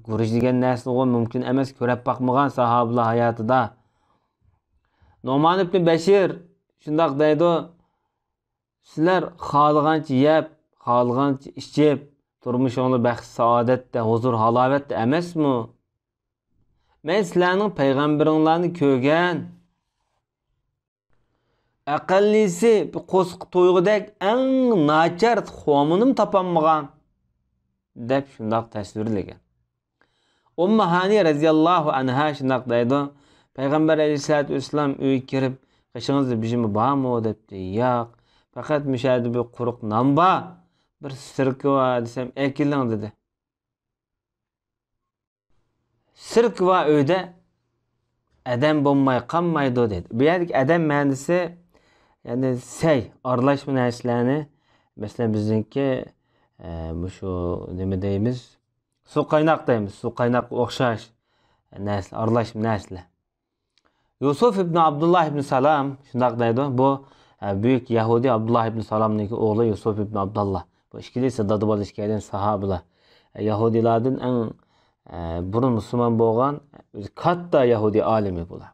گۈرۈچ دېگەن نەرسىنىغۇ مۇمكىن ئەمەس، كۆرەپ باقمىغان ساھابىلار ھاياتىدا. نۇئمان ئىبنى بەشىر شۇنداق دەيدۇ، سىلەر خالىغانچە يەپ، خالىغانچە ئىچىپ، تۇرمۇشۇڭلار بەخت سائادەتتە، ھۇزۇر ھالاۋەتتە ئەمەسمۇ؟ مەن سىلەرنىڭ پەيغەمبىرىڭلارنى كۆرگەن. ئەقەللىسى بىر قورسىقى تويغۇدەك ئەڭ ناچار خومىنىمۇ تاپالمىغان، دەپ شۇنداق تەسۋىرلىگەن. ئۇممۇ ھانى رەزىياللاھۇ ئەنھا شۇنداق دەيدۇ، پەيغەمبەر ئەلەيھىسسالاتۇ ۋەسسالام ئۆيگە كىرىپ، قېشىڭىزدا بىر نېمە بارمۇ؟ دەپتۇ. ياق، پەقەت مۇشۇ يەردە بىر قۇرۇق نان بار، بىر سىركا بار دېسەم، ئەكېلىڭ دېدى. سىركا بار ئۆيدە ئادەم بولماي قالمايدۇ دېدى. بۇ يەردىكى ئادەم مەنىسى، يەنى سەي، ئارىلاشما نەرسىلەرنى، مەسىلەن، بىزنىڭكى، ئە، مۇشۇ نېمە دەيمىز؟ سۇ قايناق دەيمىز. سۇ قايناققا ئوخشاش نەرسە، ئارىلاشما نەرسىلەر. يۈسۈف ئىبن ئابدۇللا ئىبن سالام شۇنداق دەيدۇ. بۇ، ئە، بۈيۈك يەھۇدىي ئابدۇللا ئىبن سالامنىڭكى ئوغلى يۈسۈپ ئىبن ئابدۇللا. بۇ ئىككىلىسى دادا-بالىلىق ئىكەن ساھابىلار. ئە، يەھۇدىيلاردىن ئەڭ، ئە، بۇرۇن مۇسۇلمان بولغان، ئۆزى كاتتا يەھۇدىي ئالىمى بۇلار.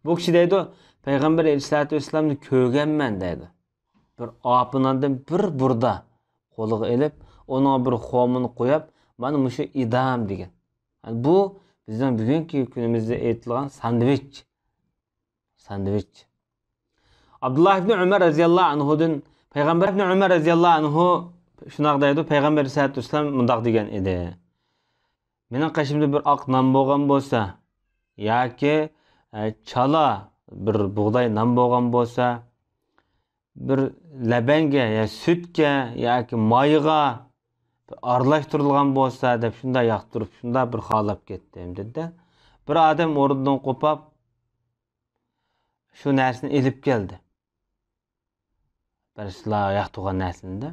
بۇ كىشى دەيدۇ، پەيغەمبەر ئەلەيھىسسالاتۇ ۋەسسالامنى كۆرگەنمەن دەيدۇ. بىر ئاپىناندىن بىر بۇردا قولىغا ئېلىپ، ئۇنىڭغا بىر خومىنى قويۇپ، مانا مۇشۇ ئىدام دېگەن. يەنى بۇ بىزنىڭ بۈگۈنكى كۈنىمىزدە ئېيتىلغان ساندۋىچ. ساندۋىچ. ئابدۇللا ئىبنى ئۆمەر رەزىياللاھۇ ئەنھۇدىن، پەيغەمبەر ئىبنى ئۆمەر رەزىياللاھۇ ئەنھۇ شۇنداق دەيدۇ، پەيغەمبەر ئەلەيھىسسالاتۇ ۋەسسالام مۇنداق دېگەن ئىدى. مېنىڭ قېشىمدا بىر ئاق نان بولغان بولسا، ياكى، ئە، چالا بىر بۇغداي نان بولغان بولسا، بىر لەبەنگە يا سۈتكە ياكى مايغا بىر ئارىلاشتۇرۇلغان بولسا دەپ شۇنداق ياقتۇرۇپ، شۇنداق بىر خالاپ كەتتىم، دېدى. بىر ئادەم ئورنىدىن قوپاپ، شۇ نەرسىنى ئېلىپ كەلدى. بىر سىلەر ياقتۇرغان نەرسىنى دە.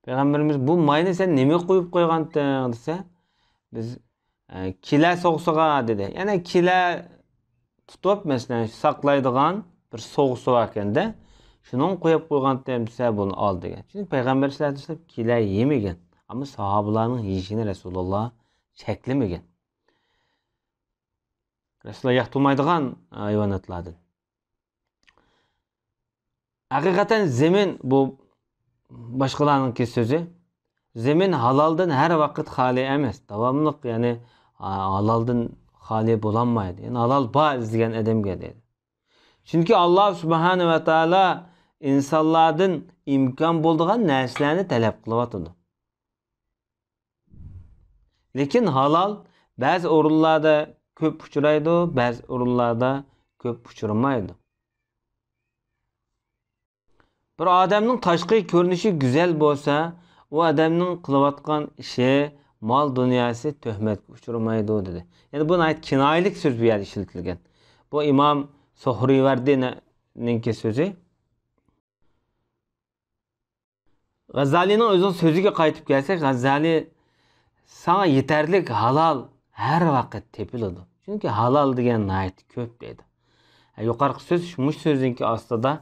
پەيغەمبىرىمىز، «بۇ ماينى سەن نېمىگە قۇيۇپ قويغانتىڭ؟» دېسە، «بىز، ئە، كېلە سوغىسىغا» دېدى. يەنى كېلە تۇتۇپ، مەسىلەن، ساقلايدىغان بىر سوغىسى باركەن-دە، «شۇنىڭغا قويۇپ قويغانتىم» دېسە، «بۇنى ئال» دېگەن. چۈنكى پەيغەمبەر سەللەللاھۇ ئەلەيھى ۋەسەللەم كېلە يېمىگەن. ئەمما ساھابىلارنىڭ يېيىشىنى رەسۇلۇللا چەكلىمىگەن. رەسۇلۇللا ياقتۇرمايدىغان ھايۋاناتلاردىن. ھەقىقەتەن زېمىن، بۇ باشقىلارنىڭكى سۆزى. زېمىن ھالالدىن ھەر ۋاقىت خالىي ئەمەس. داۋاملىق، يەنى، ھا-، ھالالدىن خالىي بولالمايدۇ. يەنى ھالال بار ئىزدىگەن ئادەمگە دەيدۇ. چۈنكى ئاللا سۇبھانە ۋە تائالا ئىنسانلاردىن ئىمكان بولىدىغان نەرسىلەرنى تەلەپ قىلىۋاتىدۇ. لېكىن ھالال بەزى ئورۇنلاردا كۆپ ئۇچرايدۇ، بەزى ئورۇنلاردا كۆپ ئۇچرىمايدۇ. بىر ئادەمنىڭ تاشقى كۆرۈنۈشى گۈزەل بولسا، ئۇ ئادەمنىڭ قىلىۋاتقان ئىشى، مال دۇنياسى تۆھمەتكە ئۇچرىمايدۇ، دېدى. يەنى بۇ ناھايىتى كىنايىلىك سۆز بۇ يەردە ئىشلىتىلگەن. بۇ ئىمام سۇھرىۋەردىنىڭكى سۆزى. غەززالىنىڭ ئۆزىنىڭ سۆزىگە قايتىپ كەلسەك، غەززالى، «ساڭا يېتەرلىك ھالال ھەر ۋاقىت تېپىلىدۇ. چۈنكى ھالال دېگەن ناھايىتى كۆپ» دەيدۇ. ھە، يۇقىرىقى سۆز مۇشۇ سۆزنىڭكى ئاستىدا،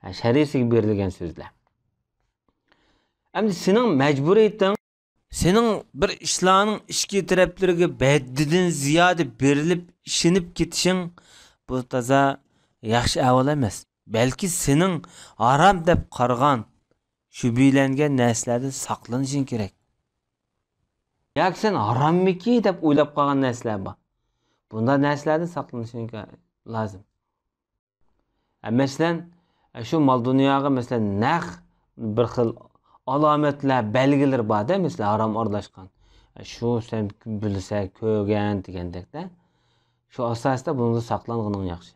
ھە، شەرھىسىگە بېرىلگەن سۆزلەر. ئەمدى سېنىڭ مەجبۇرىيىتىڭ، سېنىڭ بىر ئىشلارنىڭ ئىچكى تەرەپلىرىگە ھەددىدىن زىيادە بېرىلىپ ئىشىنىپ كېتىشىڭ، بۇ تازا ياخشى ئەھۋال ئەمەس. بەلكى سېنىڭ ھارام دەپ قارىغان، شۈبھىلەنگەن نەرسىلەردىن ساقلىنىشىڭ كېرەك. ياكى سەن ھاراممىكى دەپ ئويلاپ قالغان نەرسىلەر بار. بۇنداق نەرسىلەردىن ساقلىنىشىڭ كە-، لازىم. ئە، مەسىلەن، ئە، شۇ مال دۇنياغا، مەسىلەن، نەق بىر خىل ئالامەتلەر، بەلگىلىرى بار-دە، مەسىلەن، ھارام ئارىلاشقان. ئە، شۇ سەن بىلسە، كۆرگەن دېگەندەك-دە. شۇ ئاساستا بۇنىڭدىن ساقلانغىنىڭ ياخشى.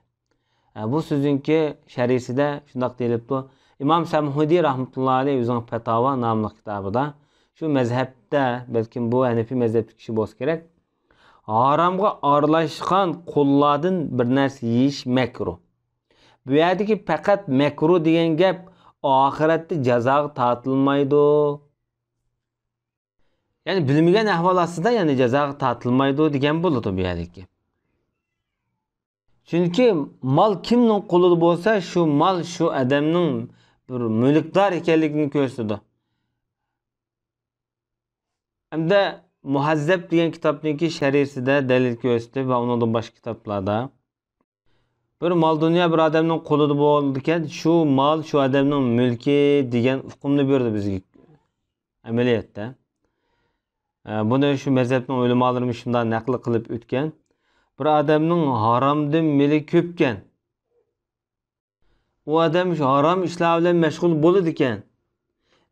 ئە، بۇ سۆزنىڭكى شەرھىسىدە شۇنداق دېيىلىپتۇ. ئىمام سەمھۇدى رەھمەتۇللا ئەلەيھ ئۆزىنىڭ پەتاۋا ناملىق كىتابىدا، شۇ مەزھەپتە، بەلكىم بۇ ھەنەفىي مەزھەپتىكى كىشى بولسا كېرەك، ھارامغا ئارىلاشقان قوللاردىن بىر نەرسە يېيىش مەكرۇھ. بۇ يەردىكى پەقەت مەكرۇھ دېگەن گەپ ئاخىرەتتە جازاغا تارتىلمايدۇ. يەنى بىلمىگەن ئەھۋال ئاستىدا يەنى جازاغا تارتىلمايدۇ دېگەن بولىدۇ بۇ يەردىكى. چۈنكى مال كىمنىڭ قولىدا بولسا، شۇ مال شۇ ئادەمنىڭ بىر مۈلۈكدار ئىكەنلىكىنى كۆرسىتىدۇ. ھەمدە مۇھەززەب دېگەن كىتابنىڭكى شەرھىسىدە دەلىل كۆرسىتىپ ۋە ئۇنىڭدىن باشقا كىتابلاردا بىر مال-دۇنيا بىر ئادەمنىڭ قولىدا بولىدىكەن، شۇ مال شۇ ئادەمنىڭ مۈلكى دېگەن ئۇقۇمنى بېرىدۇ بىزگە ئەمەلىيەتتە. ئە، بۇنى شۇ مەزھەپنىڭ ئۆلىمالىرىمۇ شۇنداق نەقىل قىلىپ ئۆتكەن. بىر ئادەمنىڭ ھارامدىن مېلى كۆپكەن. ئۇ ئادەم شۇ ھارام ئىشلار بىلەن مەشغۇل بولىدىكەن.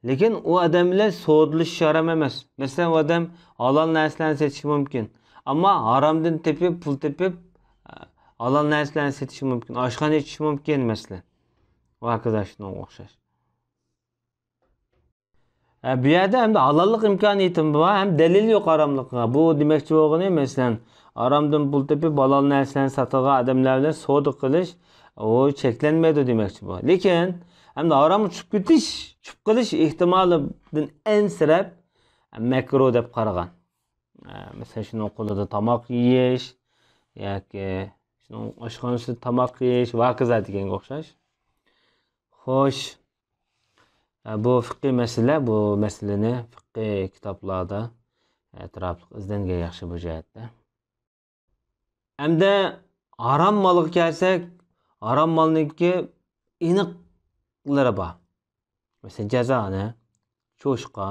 لېكىن ئۇ ئادەم بىلەن سودىلىشىش ھارام ئەمەس. مەسىلەن، ئۇ ئادەم ھالال نەرسىلەرنى سېتىشى مۇمكىن. ئەمما ھارامدىن تېپىپ، پۇل تېپىپ، ھالال نەرسىلەرنى سېتىشى مۇمكىن. ئاشخانا ئېچىشى مۇمكىن، مەسىلەن. ۋە ھاكازا شۇنىڭغا ئوخشاش. ھە، بۇ يەردە ئەمدى ھالاللىق ئىمكانىيىتىمۇ بار، ھەم دەلىل يوق ھاراملىقىغا. بۇ دېمەكچى بولغىنى، مەسىلەن، ھارامدىن پۇل تېپىپ، ھالال نەرسىلەرنى ساتىدىغان ئادەملەر بىلەن سودا قىلىش، ئۇ چەكلەنمەيدۇ دېمەكچى بۇ. لېكىن، ئەمدى ھارامغا چۈشۈپ كېتىش، چۈشۈپ قېلىش ئېھتىمالىدىن ئەنسىرەپ، مەكرۇھ دەپ قارىغان. ئە، مەسىلەن، شۇنىڭ قولىدا تاماق يېيىش ياكى شۇنىڭ ئاشخانىسىدا تاماق يېيىش ۋە ھاكازا دېگەنگە ئوخشاش. خوش. ئە، بۇ فىقھىي مەسىلە، بۇ مەسىلىنى فىقھىي كىتابلاردا ئەتراپلىق ئىزدەنگەن ياخشى بۇ جەھەتتە. ئەمدى ھارام مالغا كەلسەك، ھارام مالنىڭكى ئېنىقلىرى بار. مەسىلەن، جازانە، چوشقا،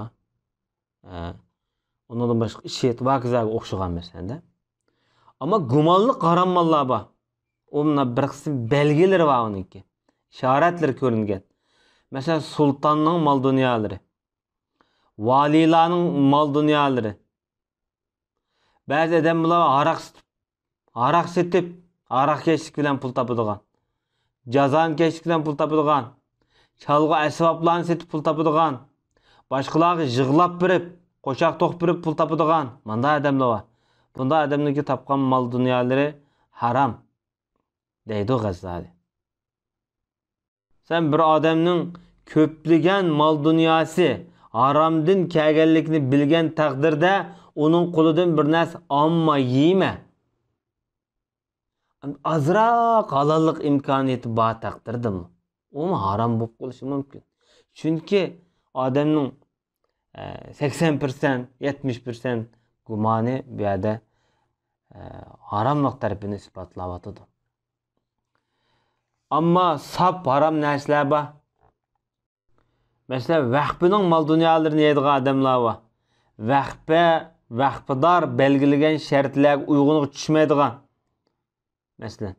ئە، ئۇنىڭدىن باشقا ئىشىت ۋە ھاكازاغا ئوخشىغان مەسىلەندە. ئەمما گۇمانلىق ھارام ماللار بار. ئۇ مۇنداق بىر قىسىم بەلگىلىرى بار ئۇنىڭكى. ئىشارەتلىرى كۆرۈنگەن. مەسىلەن، سۇلتاننىڭ مال-دۇنيالىرى، ۋالىيلارنىڭ مال-دۇنيالىرى. بەزى ئادەم بۇلار ھاراق سېتىپ، ھاراق سېتىپ، ھاراقكەشلىك بىلەن پۇل تاپىدىغان، جازانىكەشلىك بىلەن پۇل تاپىدىغان، چالغۇ ئەسۋابلارنى سېتىپ پۇل تاپىدىغان، باشقىلارغا يىغلاپ بېرىپ، قوشاق توقۇپ بېرىپ پۇل تاپىدىغان مانداق ئادەملەر بار. بۇنداق ئادەملەرگە تاپقان مال-دۇنيالىرى ھارام، دەيدۇ غەززالى. سەن بىر ئادەمنىڭ كۆپلىگەن مال-دۇنياسى ھارامدىن كەلگەنلىكىنى بىلگەن تەقدىردە، ئۇنىڭ قولىدىن بىر نەرسە ئالما يېمە. ئازراق ھالاللىق ئىمكانىيىتى بار تەقدىردىمۇ، ئۇمۇ ھارام بولۇپ قېلىشى مۇمكىن. چۈنكى ئادەمنىڭ، ئە، سەكسەن پىرسەنت، يەتمىش پىرسەنت گۇمانى بۇ يەردە، ئە، ھاراملىق تەرىپىنى ئىسپاتلاۋاتىدۇ. ئەمما ساپ ھارام نەرسىلەر بار. مەسىلەن، ۋەخپىنىڭ مال-دۇنيالىرىنى يەيدىغان ئادەملەر بار. ۋەخپە، ۋەخپىدار بەلگىلىگەن شەرتلەرگە ئۇيغۇنغا چۈشمەيدىغان. مەسىلەن،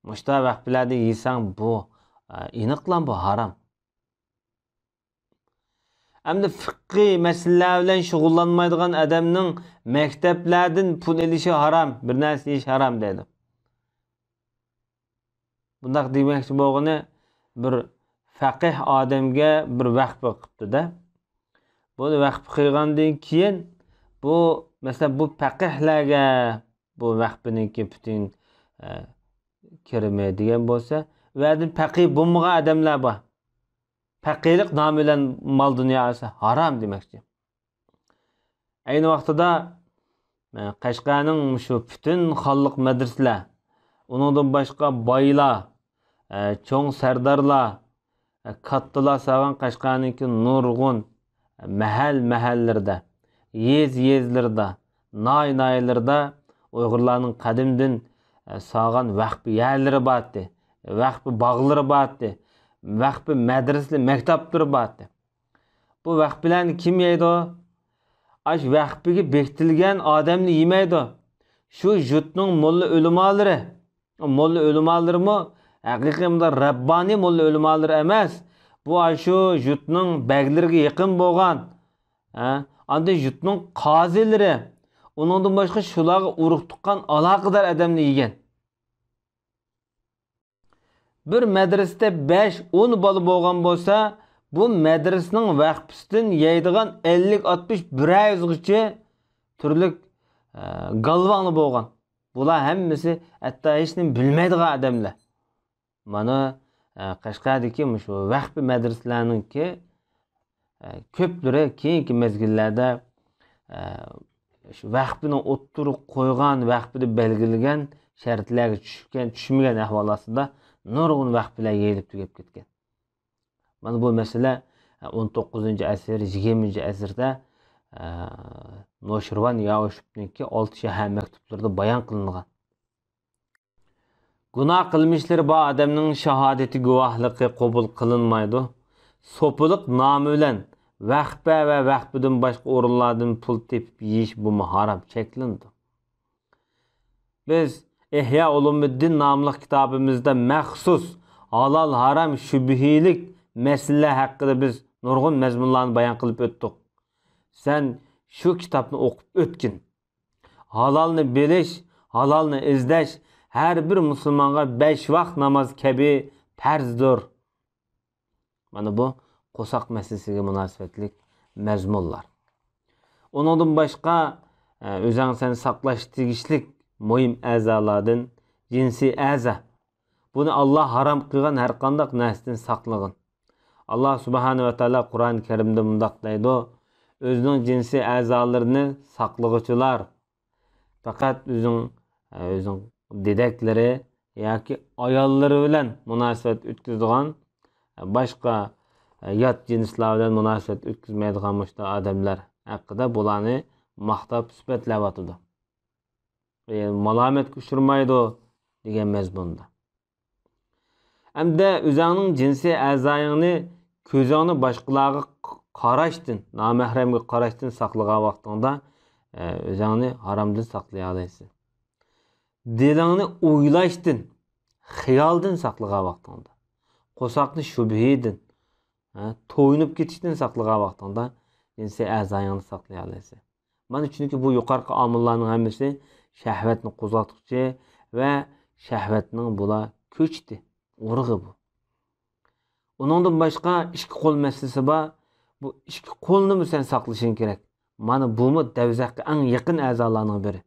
مۇشتا ۋەخپىلەردىن يېسەڭ بۇ، ئە، ئېنىقلا بۇ ھارام. ئەمدى فىقھىي مەسىلىلەر بىلەن شۇغۇللانمايدىغان ئادەمنىڭ مەكتەپلەردىن پۇل ئېلىشى ھارام، بىر نەرسە يېيىش ھارام دەيدۇ. بۇنداق دېمەكچى بولغىنى، بىر فەقىھ ئادەمگە بىر ۋەخپە قىپتۇ-دە. بۇنى ۋەخپە قىلغاندىن كېيىن، بۇ، مەسىلەن، بۇ پەقىھلەرگە بۇ ۋەخپىنىڭكى پۈتۈن، ئە، كىرىمى دېگەن بولسا، ئۇ يەردىن پەقىھ بولمىغان ئادەملەر بار. پەقىھلىق نامى بىلەن مال-دۇنيا ئالسا ھارام دېمەكچى. ئەينى ۋاقتىدا، ئە، قەشقەرنىڭ مۇشۇ پۈتۈن خانلىق مەدرىسىلەر، ئۇنىڭدىن باشقا بايلار، ئە، چوڭ سەردارلار، ئە، كاتتىلار سالغان قەشقەرنىڭكى نۇرغۇن مەھەل-مەھەللىرىدە، يېزا-يېزىلىرىدا، ناھىيە-ناھىيەلىرىدە ئۇيغۇرلارنىڭ قەدىمدىن، ئە، سالغان ۋەخپە يەرلىرى بارتتى، ۋەخپە باغلىرى بارتتى، ۋەخپە مەدرىسىلىرى، مەكتەپلىرى بارتتى. بۇ ۋەخپىلەرنى كىم يەيدۇ؟ ئاشۇ ۋەخپىگە بېكىتىلگەن ئادەملا يېمەيدۇ. شۇ يۇرتنىڭ موللا ئۆلىمالىرى، موللا ئۆلىمالىرىمۇ ھەقىقىي مۇنداق رەببانىي موللا ئۆلىمالىرى ئەمەس. بۇ ئاشۇ يۇرتنىڭ بەگلىرىگە يېقىن بولغان، ھە، ئاندىن يۇرتنىڭ قازىلىرى، ئۇنىڭدىن باشقا شۇلارغا ئۇرۇق تۇغقان ئالاقىدار ئادەمنى يېگەن. بىر مەدرىسىدە بەش، ئون بالا بولغان بولسا، بۇ مەدرىسىنىڭ ۋەخپىسىدىن يەيدىغان ئەللىك، ئاتمىش، بىرەر يۈزغىچە تۈرلۈك، ئە، گالۋاڭلا بولغان. بۇلار ھەممىسى ھەتتا ھېچنېمە بىلمەيدىغان ئادەملەر. مانا، ئە، قەشقەردىكى مۇشۇ ۋەخپە مەدرىسىلەرنىڭكى، ئە، كۆپلىرى كېيىنكى مەزگىللەردە، ئە، شۇ ۋەقپىنىڭ ئوتتۇرىغا قويغان، ۋەقپىدە بەلگىلىگەن شەرتلەرگە چۈشكەن، چۈشمىگەن ئەھۋال ئاستىدا نۇرغۇن ۋەقپىلەر يېيىلىپ تۈگەپ كەتكەن. مانا بۇ مەسىلە ئون توققۇزىنچى ئەسىر، يىگىرمىنچى ئەسىردە، ئە، نوشىرۋان ياۋشۇپنىڭكى ئالتە شەھەر مەكتۇپلىرىدا بايان قىلىنغان. گۇناھ قىلمىشلىرى بار ئادەمنىڭ شاھادىتى، گۇۋاھلىقى قوبۇل قىلىنمايدۇ. سوپىلىق نامى بىلەن ۋەخپە ۋە ۋەخپىدىن باشقا ئورۇنلاردىن پۇل تېپىپ يېيىش بۇمۇ ھارام، چەكلىنىدۇ. بىز ئىھيا ئۇلۇمىددىن ناملىق كىتابىمىزدا مەخسۇس ھالال، ھارام، شۈبھىلىك مەسىلىلەر ھەققىدە بىز نۇرغۇن مەزمۇنلارنى بايان قىلىپ ئۆتتۇق. سەن شۇ كىتابنى ئوقۇپ ئۆتكىن. ھالالنى بىلىش، ھالالنى ئىزدەش ھەر بىر مۇسۇلمانغا بەش ۋاق ناماز كەبى پەرزدۇر. مانا بۇ قورساق مەسىلىسىگە مۇناسىۋەتلىك مەزمۇنلار. ئۇنىڭدىن باشقا، ئە، ئۆزەڭ سەن ساقلاش تېگىشلىك مۇھىم ئەزالاردىن جىنسىي ئەزا. بۇنى ئاللا ھارام قىلغان ھەر قانداق نەرسىدىن ساقلىغىن. ئاللا سۇبھانە ۋە تائالا قۇرئان كەرىمدە مۇنداق دەيدۇ: «ئۆزىنىڭ جىنسىي ئەزالىرىنى ساقلىغۇچىلار، پەقەت ئۆزىنىڭ، ئۆزىنىڭ دېدەكلىرى ياكى ئاياللىرى بىلەن مۇناسىۋەت ئۆتكۈزىدىغان، باشقا يات جىنسلار بىلەن مۇناسىۋەت ئۆتكۈزمەيدىغان مۇشۇنداق ئادەملەر ھەققىدە بۇلارنى ماختاپ سۈپەتلەۋاتىدۇ. يەنى مالامەتكە ئۇچرىمايدۇ» دېگەن مەزمۇندا. ھەمدە ئۆزەڭنىڭ جىنسىي ئەزايىڭنى كۆزۈڭنى باشقىلارغا ق-، قاراشتىن، نامەھرەمگە قاراشتىن ساقلىغان ۋاقتىڭدا، ئە، ئۆزەڭنى ھارامدىن ساقلىيالايسەن. دىلىڭنى ئويلاشتىن، خىيالدىن ساقلىغان ۋاقتىڭدا، قورساقنى شۈبھىدىن، ھە، تويۇنۇپ كېتىشتىن ساقلىغان ۋاقتىڭدا جىنسىي ئەزايىڭنى ساقلىيالايسەن. مانا، چۈنكى بۇ يۇقىرىقى ئامىللارنىڭ ھەممىسى شەھۋەتنى قوزغاتقۇچى ۋە شەھۋەتنىڭ بۇلا كۆچىتى، ئۇرۇقى بۇ. ئۇنىڭدىن باشقا ئىككى قول مەسىلىسى بار. بۇ ئىككى قولنىمۇ سەن ساقلىشىڭ كېرەك. مانا بۇمۇ دەۋزەخكە ئەڭ يېقىن ئەزالارنىڭ بىرى.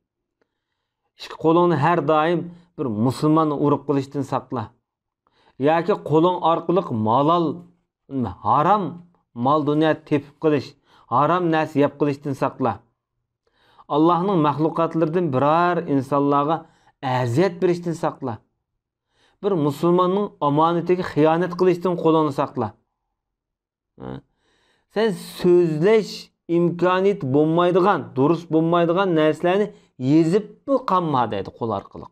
ئىككى قولۇڭنى ھەر دائىم بىر مۇسۇلماننى ئۇرۇپ قېلىشتىن ساقلا. ياكى قولۇڭ ئارقىلىق مالال، ھارام مال دۇنيا تېپىپ قېلىش، ھارام نەرسە يەپ قېلىشتىن ساقلا. ئاللاھنىڭ مەخلۇقاتلىرىدىن بىرەر ئىنسانلارغا ئەزىيەت بېرىشتىن ساقلا. بىر مۇسۇلماننىڭ ئامانىتىگە خىيانەت قىلىشتىن قولۇڭنى ساقلا. ھە. سەن سۆزلەش ئىمكانىيىتى بولمايدىغان، دۇرۇس بولمايدىغان نەرسىلەرنى يېزىپمۇ قالما دەيدۇ قول ئارقىلىق.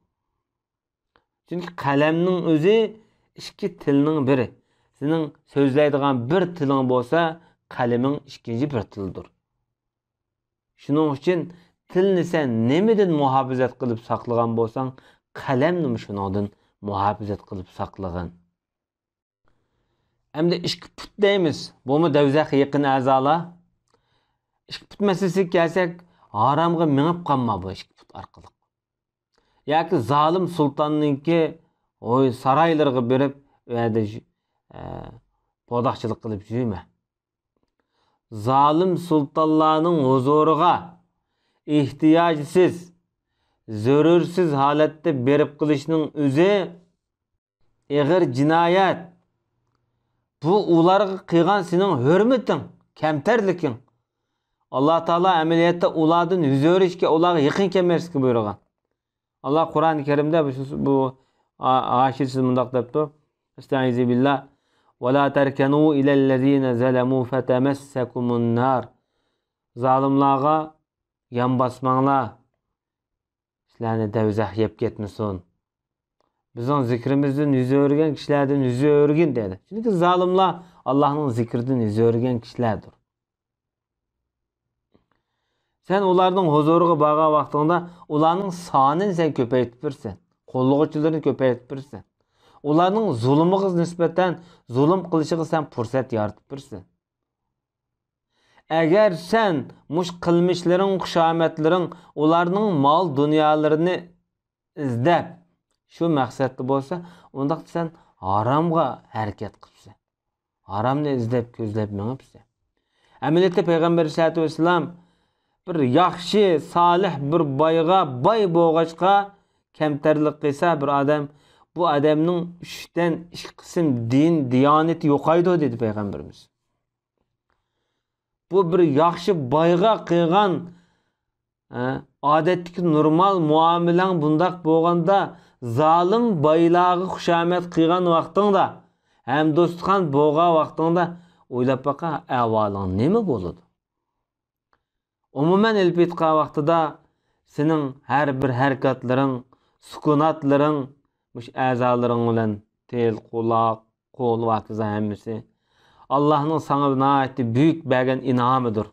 چۈنكى قەلەمنىڭ ئۆزى ئىككى تىلنىڭ بىرى. سېنىڭ سۆزلەيدىغان بىر تىلىڭ بولسا، قەلىمىڭ ئىككىنچى بىر تىلدۇر. شۇنىڭ ئۈچۈن تىلنى سەن نېمىدىن مۇھاپىزەت قىلىپ ساقلىغان بولساڭ، قەلەمنىمۇ شۇنىڭدىن مۇھاپىزەت قىلىپ ساقلىغىن. ئەمدى ئىككى پۇت دەيمىز، بۇمۇ دەۋزەخكە يېقىن ئەزالار. ئىككى پۇت مەسىلىسىگە كەلسەك، ھارامغا مېڭىپ قالما بۇ ئىككى پۇت ئارقىلىق. ياكى زالىم سۇلتاننىڭكى، ھوي، سارايلىرىغا بېرىپ، ئۇ يەردە، ئە، بورداقچىلىق قىلىپ يۈرمە. زالىم سۇلتانلارنىڭ ھۇزۇرىغا ئېھتىياجسىز، زۆرۈرسىز ھالەتتە بېرىپ قېلىشنىڭ ئۆزى ئېغىر جىنايەت. بۇ ئۇلارغا قىلغان سېنىڭ ھۆرمىتىڭ، كەمتەرلىكىڭ. ئاللا تائالا ئەمەلىيەتتە ئۇلاردىن يۈز ئۆرۈشكە، ئۇلارغا يېقىن كەلمەسلىككە بۇيرۇغان. ئاللا قۇرئان كەرىمدە بۇ، بۇ ئا-، ئايەتتە مۇنداق دەپتۇ. ئەستەئىزۇ بىللا. «ولا تركنوا إلى الذين ظلموا فتمسكم النار.» زالىملارغا يان باسماڭلار. سىلەرنى دەۋزەخ يەپ كەتمىسۇن. بىزنىڭ زىكرىمىزدىن يۈز ئۆرۈگەن كىشىلەردىن يۈز ئۆرۈگىن دەيدۇ. چۈنكى زالىملار ئاللانىڭ زىكرىدىن يۈز ئۆرۈگەن كىشىلەردۇر. سەن ئۇلارنىڭ ھۇزۇرىغا بارغان ۋاقتىڭدا ئۇلارنىڭ سانىنى سەن كۆپەيتىپ بېرىسەن. قوللىغۇچىلىرىنى كۆپەيتىپ بېرىسەن. ئۇلارنىڭ زۇلۇمىغا نىسبەتەن زۇلۇم قىلىشىغا سەن پۇرسەت يارىتىپ بېرىسەن. ئەگەر سەن مۇشۇ قىلمىشلىرىڭ، خۇشامەتلىرىڭ ئۇلارنىڭ مال دۇنيالىرىنى ئىزدەپ، شۇ مەقسەتتە بولسا، ئۇنداقتا سەن ھارامغا ھەرىكەت قىپسەن. ھارامنى ئىزدەپ، كۆزلەپ مېڭىپسەن. ئەمەلىيەتتە پەيغەمبەر ئەلەيھىسسالاتۇ ۋەسسالام بىر ياخشى، سالىھ بىر بايغا باي بولغاچقا، كەمتەرلىك قىلسا بىر ئادەم، بۇ ئادەمنىڭ ئۈچتىن ئىككى قىسىم دىن، دىيانىتى يوقايدۇ، دېدى پەيغەمبىرىمىز. بۇ بىر ياخشى بايغا قىلغان ھە، ئادەتتىكى نورمال مۇئامىلەڭ بۇنداق بولغاندا، زالىم بايلارغا خۇشامەت قىلغان ۋاقتىڭدا، ھەمدوستخان بولغان ۋاقتىڭدا ئويلاپ باققىن، ئەھۋالىڭ نېمە بولىدۇ؟ ئومۇمەن ئېلىپ ئېيتقان ۋاقتىدا سېنىڭ ھەر بىر ھەرىكەتلىرىڭ، سۈكۈناتلىرىڭ، مۇشۇ ئەزالىرىڭ بىلەن تىل، قۇلاق، قول ۋە ھاكازا ھەممىسى ئاللاھنىڭ ساڭا ناھايىتى بۈيۈك بەرگەن ئىنئامىدۇر.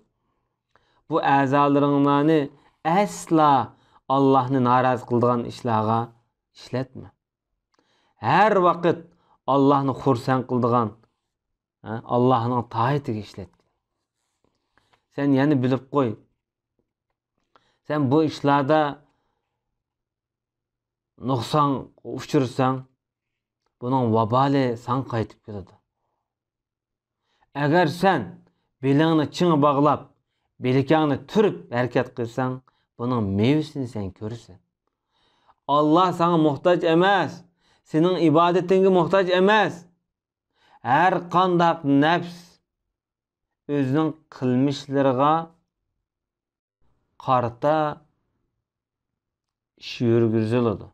بۇ ئەزالىرىڭلارنى ئەسلا ئاللاھنى نارازى قىلىدىغان ئىشلارغا ئىشلەتمە. ھەر ۋاقىت ئاللاھنى خۇرسەن قىلىدىغان، ھە، ئاللاھنىڭ تائىتىگە ئىشلەتكىن. سەن يەنە بىلىپ قوي، سەن بۇ ئىشلاردا نۇقسانغا ئۇچرىساڭ، بۇنىڭ ۋابالى ساڭا قايتىپ كېلىدۇ. ئەگەر سەن بېلىڭنى چىڭ باغلاپ، بىلىكىڭنى تۈرۈپ ھەرىكەت قىلساڭ، بۇنىڭ مېۋىسىنى سەن كۆرىسەن. ئاللا ساڭا موھتاج ئەمەس، سېنىڭ ئىبادىتىڭگە موھتاج ئەمەس. ھەر قانداق نەپس ئۆزىنىڭ قىلمىشلىرىغا قارىتا ئىش يۈرگۈزۈلىدۇ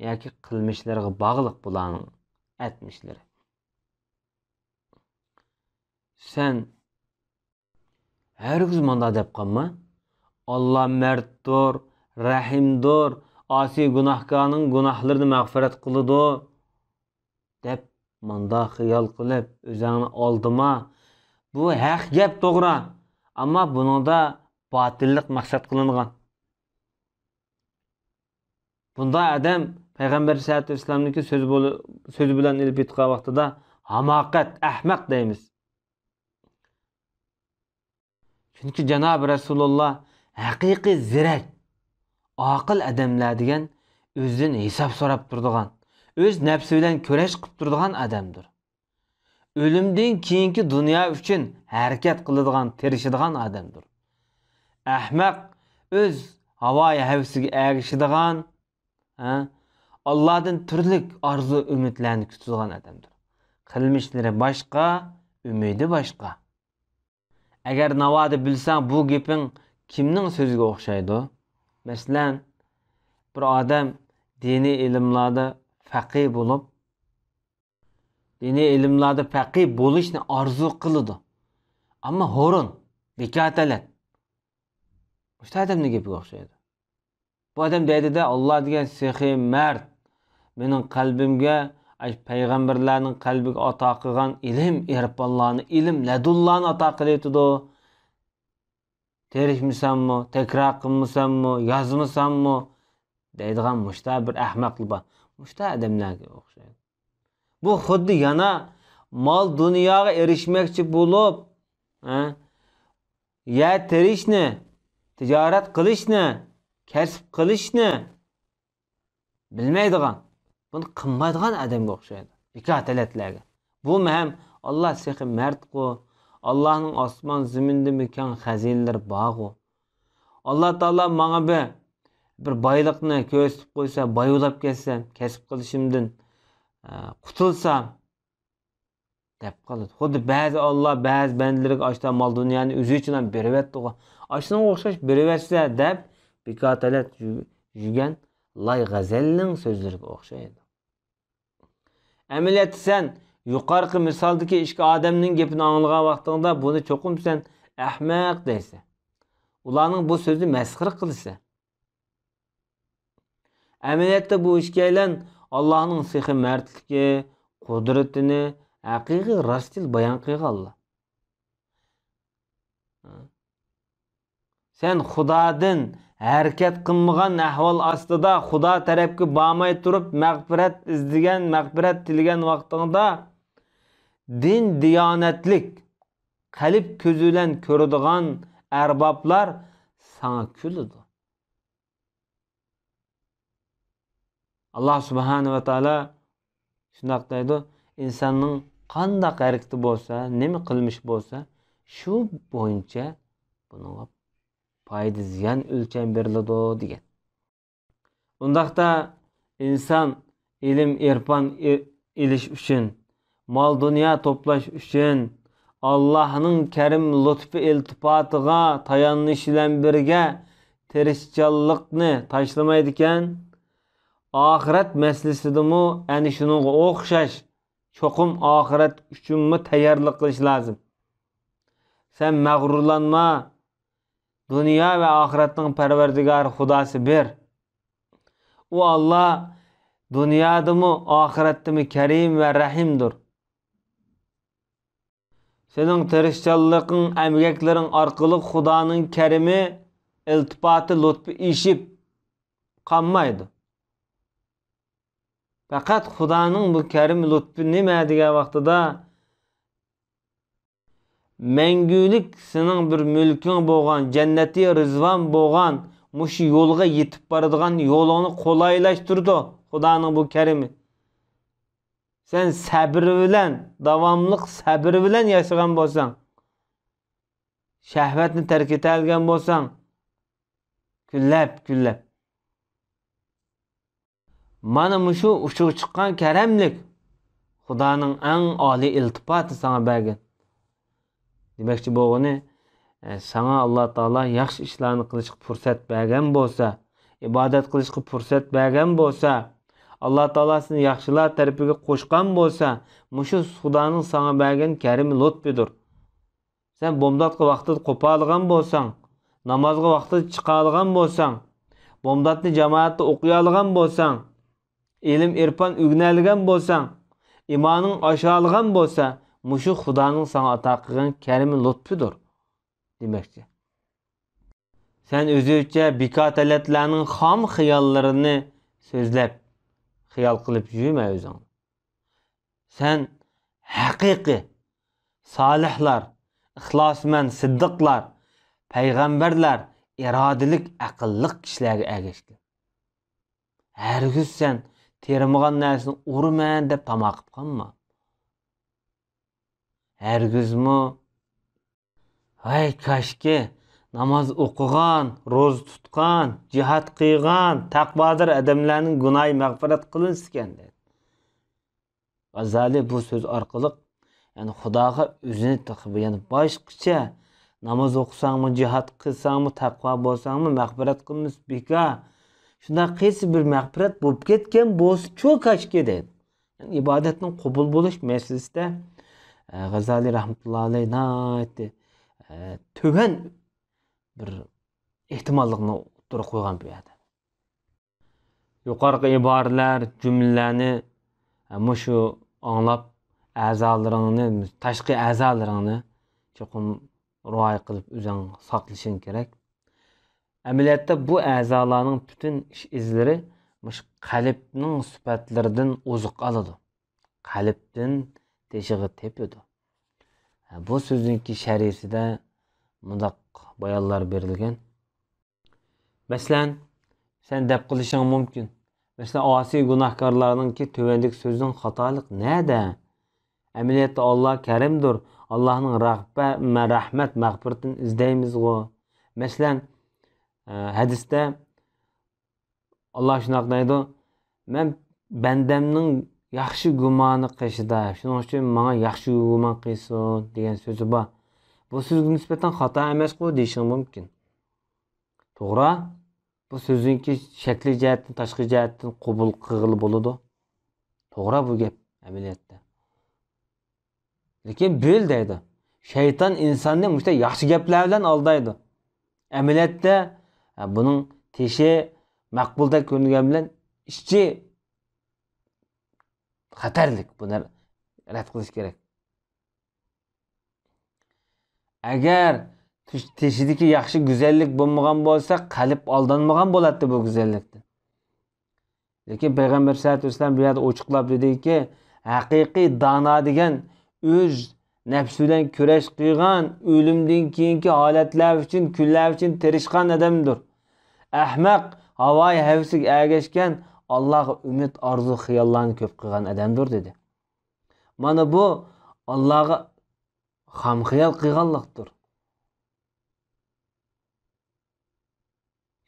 ياكى قىلمىشلىرىغا باغلىق بۇلارنىڭ ئەتمىشلىرى. سەن ھەرگىز مۇنداق دەپ قالما، «ئاللا مەردتۇر، رەھىمدۇر، ئاسىي گۇناھكارنىڭ گۇناھلىرىنى مەغپىرەت قىلىدۇ» دەپ مۇنداق خىيال قىلىپ ئۆزۈڭنى ئالدىما. بۇ ھەق گەپ توغرا، ئەمما بۇنىڭدا باتىللىق مەقسەت قىلىنغان. بۇنداق ئادەم پەيغەمبەر ئەلەيھىسسالاتۇ ۋەسسالامنىڭكى سۆزى بولۇ-، سۆزى بىلەن ئېلىپ ئېيتقان ۋاقتىدا ھاماقەت، ئەخمەق دەيمىز. چۈنكى جانابى رەسۇلۇللا ھەقىقىي زېرەك، ئاقىل ئادەملەر دېگەن ئۆزىدىن ھېساب سوراپ تۇرىدىغان، ئۆز نەپسى بىلەن كۈرەش قىلىپ تۇرىدىغان ئادەمدۇر. ئۆلۈمدىن كېيىنكى دۇنيا ئۈچۈن ھەرىكەت قىلىدىغان، تىرىشىدىغان ئادەمدۇر. ئەخمەق ئۆز ھاۋايى ھەۋىسىگە ئەگىشىدىغان، ھە، ئاللادىن تۈرلۈك ئارزۇ ئۈمىدلەرنى كۈتىدىغان ئادەمدۇر. قىلمىشلىرى باشقا، ئۈمىدى باشقا. ئەگەر ناۋادا بىلسەڭ، بۇ گېپىڭ كىمنىڭ سۆزىگە ئوخشايدۇ؟ مەسىلەن، بىر ئادەم دىنىي ئىلىملاردا پەقىھ بولۇپ، دىنىي ئىلىملاردا پەقىھ بولۇشنى ئارزۇ قىلىدۇ. ئەمما ھۇرۇن، بىكارتەلەت. مۇشۇ ئادەمنىڭ گېپىگە ئوخشايدۇ. بۇ ئادەم دەيدۇ-دە، «ئاللا دېگەن سېخىي مەرد، مېنىڭ قەلبىمگە ئاشۇ پەيغەمبەرلەرنىڭ قەلبىگە ئاتا قىلغان ئىلىم، ئېرپانلارنى، ئىلىم، لەدۇنلارنى ئاتا قىلىۋېتىدۇ. تىرىشمىساممۇ، تەكرار قىلمىساممۇ، يازمىساممۇ» دەيدىغان مۇشتا بىر ئەخمەقلار بار. مۇشتا ئادەملەرگە ئوخشايدۇ. بۇ خۇددى يەنە مال دۇنياغا ئېرىشمەكچى بولۇپ، ھە، يەر تېرىشنى، تىجارەت قىلىشنى، كەسىپ قىلىشنى بىلمەيدىغان، بۇنى قىلمايدىغان ئادەمگە ئوخشايدۇ. بىكار تەلەتلەرگە. بۇمۇ ھەم ئاللا سېخى مەردقۇ، ئاللانىڭ ئاسمان زېمىندىمۇ كەڭ خەزىنىلىرى بارغۇ. ئاللا تائالا ماڭا بىر، بىر بايلىقنى كۆرسىتىپ قويسا، باي بولاپ كەتسەم، كەسىپ قىلىشىمدىن، ئە، قۇتۇلسام، دەپ قالىدۇ. خۇددى بەزى ئاللا بەزى بەندىلىرىگە ئاشتا مال دۇنيانى ئۆزى ئۈچۈن ھەم بېرىۋەتتىغۇ. ئاشۇنىڭغا ئوخشاش بېرىۋەتسە دەپ بىكار تەلەت يۈ-، يۈگەن لاي غەزەلنىڭ سۆزلىرىگە ئوخشايدۇ. ئەمەلىيەتتە سەن يۇقارقى مىسالدىكى ئىككى ئادەمنىڭ گېپىنى ئاڭلىغان ۋاقتىڭدا بۇنى چوقۇم سەن ئەخمەق دەيسەن. ئۇلارنىڭ بۇ سۆزىنى مەسخىرە قىلىسەن. ئەمەلىيەتتە بۇ ئىككىيلەن ئاللانىڭ سېخى مەردلىكى، قۇدرىتىنى ھەقىقىي راستىل بايان قىلغانلار. سەن خۇدادىن ھەرىكەت قىلمىغان ئەھۋال ئاستىدا خۇدا تەرەپكە بارماي تۇرۇپ مەغپىرەت ئىزدىگەن، مەغپىرەت تىلىگەن ۋاقتىڭدا دىن دىيانەتلىك، قەلب كۆزى بىلەن كۆرىدىغان ئەربابلار ساڭا كۈلىدۇ. ئاللا سۇبھانە ۋە تائالا شۇنداق دەيدۇ، ئىنساننىڭ قانداق ھەرىكىتى بولسا، نېمە قىلمىشى بولسا، شۇ بويىچە بۇنىڭغا پايدا زىيان ئۆلچەم بېرىلىدۇ دېگەن. ئۇنداقتا ئىنسان ئىلىم ئېرپان ئېلىش ئۈچۈن، مال دۇنيا توپلاش ئۈچۈن، ئاللاھنىڭ كەرىم لۇتپى ئىلتىپاتىغا تايانىش بىلەن بىرگە، تىرىشچانلىقنى تاشلىمايدىكەن، ئاخىرەت مەسىلىسىدىمۇ ئەنە شۇنىڭغا ئوخشاش چوقۇم ئاخىرەت ئۈچۈنمۇ تەييارلىق قىلىش لازىم. سەن مەغرۇرلانما، دۇنيا ۋە ئاخىرەتنىڭ پەرۋەردىگارى خۇداسى بىر. ئۇ ئاللا دۇنيادىمۇ، ئاخىرەتتىمۇ كەرىم ۋە رەھىمدۇر. سېنىڭ تىرىشچانلىقىڭ، ئەمگەكلىرىڭ ئارقىلىق خۇدانىڭ كەرىمى، ئىلتىپاتى، لۇتپى ئېشىپ قالمايدۇ. پەقەت خۇدانىڭ بۇ كەرىم، لۇتپى نېمە دېگەن ۋاقتىدا، مەڭگۈلۈك سېنىڭ بىر مۈلكۈڭ بولغان، جەننىتى رىزۋان بولغان، مۇشۇ يولغا يېتىپ بارىدىغان يولۇڭنى قولايلاشتۇرىدۇ خۇدانىڭ بۇ كەرىمى. سەن سەبرى بىلەن، داۋاملىق سەبرى بىلەن ياشىغان بولساڭ، شەھۋەتنى تەرك ئېتەلىگەن بولساڭ، كۈنلەپ، كۈنلەپ. مانا مۇشۇ ئۇچىغا چىققان كەرەملىك، خۇدانىڭ ئەڭ ئالىي ئىلتىپاتى ساڭا بەرگەن. دېمەكچى بولغىنى، ئە، ساڭا ئاللا تائالا ياخشى ئىشلارنى قىلىشقا پۇرسەت بەرگەن بولسا، ئىبادەت قىلىشقا پۇرسەت بەرگەن بولسا، ئاللا تائالا سېنى ياخشىلار تەرىپىگە قوشقان بولسا، مۇشۇ خۇدانىڭ ساڭا بەرگەن كەرىمى لۇتپىدۇر. سەن بومداتقا ۋاقتىدا قوپالىغان بولساڭ، نامازغا ۋاقتىدا چىقالىغان بولساڭ، بومداتنى جامائەتتە ئوقۇيالىغان بولساڭ، ئىلىم-ئېرپان ئۆگىنەلىگەن بولساڭ، ئىمانىڭ ئاشالىغان بولسا، مۇشۇ خۇدانىڭ ساڭا ئاتا قىلغان كەرىمى لۇتپىدۇر دېمەكچى. سەن ئۆزۈڭچە بىكار تەلەتلەرنىڭ خام خىياللىرىنى سۆزلەپ، خىيال قىلىپ يۈرمە ئۆزۈڭنى. سەن ھەقىقىي سالىھلار، ئىخلاسمەن سىددىقلار، پەيغەمبەرلەر، ئىرادىلىك، ئەقىللىق كىشىلەرگە ئەگەشكىن. ھەرگىز سەن تېرىمىغان نەرسىنى ئۇرىمەن دەپ تاما قىپ قالما. ھەرگىزمۇ، ۋاي كاشكى، ناماز ئوقۇغان، روزا تۇتقان، جىھاد قىلغان، تەقۋادار ئادەملەرنىڭ گۇناھى مەغپىرەت قىلىنسىكەن دەيدۇ. غازالى بۇ سۆز ئارقىلىق، يەنى خۇداغا ئۆزىنى تېخى يەنە باشقىچە، ناماز ئوقۇساڭمۇ، جىھاد قىلساڭمۇ، تەقۋا بولساڭمۇ، مەغپىرەت قىلمىسا بىكار. شۇنداق قىلسا بىر مەغپىرەت بولۇپ كەتكەن بولسىچۇ كاشكى دەيدۇ. يەنى ئىبادەتنىڭ قوبۇل بولۇش مەسىلىسىدە، ئە، غازالى رەھمەتۇللا ئەلەيھ ناھايىتى، ئە، تۆۋەن بىر ئېھتىماللىقنى ئوتتۇرىغا قويغان بۇ يەردە. يۇقىرىقى ئىبارىلەر، جۈملىلەرنى، ئە، مۇشۇ ئاڭلاپ، ئەزالىرىڭنى، تاشقى ئەزالىرىڭنى چوقۇم رىئايە قىلىپ ئۆزۈڭ ساقلىشىڭ كېرەك. ئەمەلىيەتتە بۇ ئەزالارنىڭ پۈتۈن ئىش ئىزلىرى مۇشۇ قەلبنىڭ سۈپەتلىرىدىن ئوزۇق ئالىدۇ. قەلبتىن تېشىغا تېپىدۇ. ھە، بۇ سۆزنىڭكى شەرھىسىدە مۇنداق بايانلار بېرىلگەن. مەسىلەن، سەن دەپ قىلىشىڭ مۇمكىن. مەسىلەن، ئاسىي گۇناھكارلارنىڭكى تۆۋەندىكى سۆزىنىڭ خاتالىقى نەدە؟ ئەمەلىيەتتە ئاللا كەرىمدۇر. ئاللانىڭ رەغبە-، مە-، رەھمەت، مەغپىرىتىنى ئىزدەيمىزغۇ. مەسىلەن، ئە، ھەدىستە ئاللا شۇنداق دەيدۇ، مەن بەندەمنىڭ ياخشى گۇمانى قېشىدا، شۇنىڭ ئۈچۈن ماڭا ياخشى گۇمان قىلسۇن دېگەن سۆزى بار. بۇ سۆزگە نىسبەتەن خاتا ئەمەسقۇ دېيىشىڭ مۇمكىن. توغرا، بۇ سۆزنىڭكى شەكلىي جەھەتتىن، تاشقى جەھەتتىن قوبۇل قىلغىلى بولىدۇ. توغرا بۇ گەپ ئەمەلىيەتتە. لېكىن بىل دەيدۇ، شەيتان ئىنساننى مۇشۇنداق ياخشى گەپلەر بىلەن ئالدايدۇ. ئەمەلىيەتتە، ھە، بۇنىڭ تېشى مەقبۇلدەك كۆرۈنگەن بىلەن ئىچى خەتەرلىك. بۇنى رەت قىلىش كېرەك. ئەگەر تۈش-، تېشىدىكى ياخشى گۈزەللىك بولمىغان بولسا، قەلب ئالدانمىغان بولاتتى بۇ گۈزەللىكتىن. لېكىن پەيغەمبەر سەللەللاھۇ ئەلەيھى ۋەسەللەم بۇ يەردە ئوچۇقلاپ دېدىكى، ھەقىقىي دانا دېگەن ئۆز نەپسى بىلەن كۈرەش قىلغان، ئۆلۈمدىن كېيىنكى ھالەتلەر ئۈچۈن، كۈنلەر ئۈچۈن تىرىشقان ئادەمدۇر. ئەخمەق ھاۋايى ھەۋىسىگە ئەگەشكەن، ئاللاغا ئۈمىد، ئارزۇ، خىياللارنى كۆپ قىلغان ئادەمدۇر، دېدى. مانا بۇ ئاللاغا خام خىيال قىلغانلىقتۇر.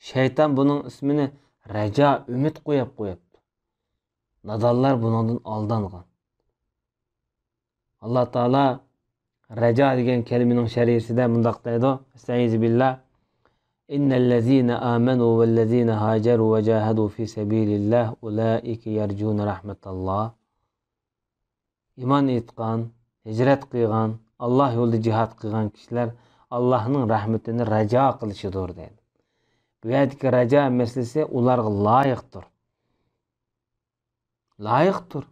شەيتان بۇنىڭ ئىسمىنى رەجا، ئۈمىد قويۇپ قويۇپتۇ. نادانلار بۇنىڭدىن ئالدانغان. ئاللا تائالا رەجا دېگەن كەلىمىنىڭ شەرھىسىدە مۇنداق دەيدۇ، ئەستەئىزۇ بىللا، إن الذين آمنوا والذين هاجروا وجاهدوا في سبيل الله أولئك يرجون رحمة الله. ئىمان ئېيتقان، ھىجرەت قىلغان، ئاللا يولىدا جىھاد قىلغان كىشىلەر ئاللانىڭ رەھمىتىنى رەجا قىلىشىدۇر دەيدۇ. بۇ يەردىكى رەجا مەسىلىسى ئۇلارغا لايىقتۇر. لايىقتۇر.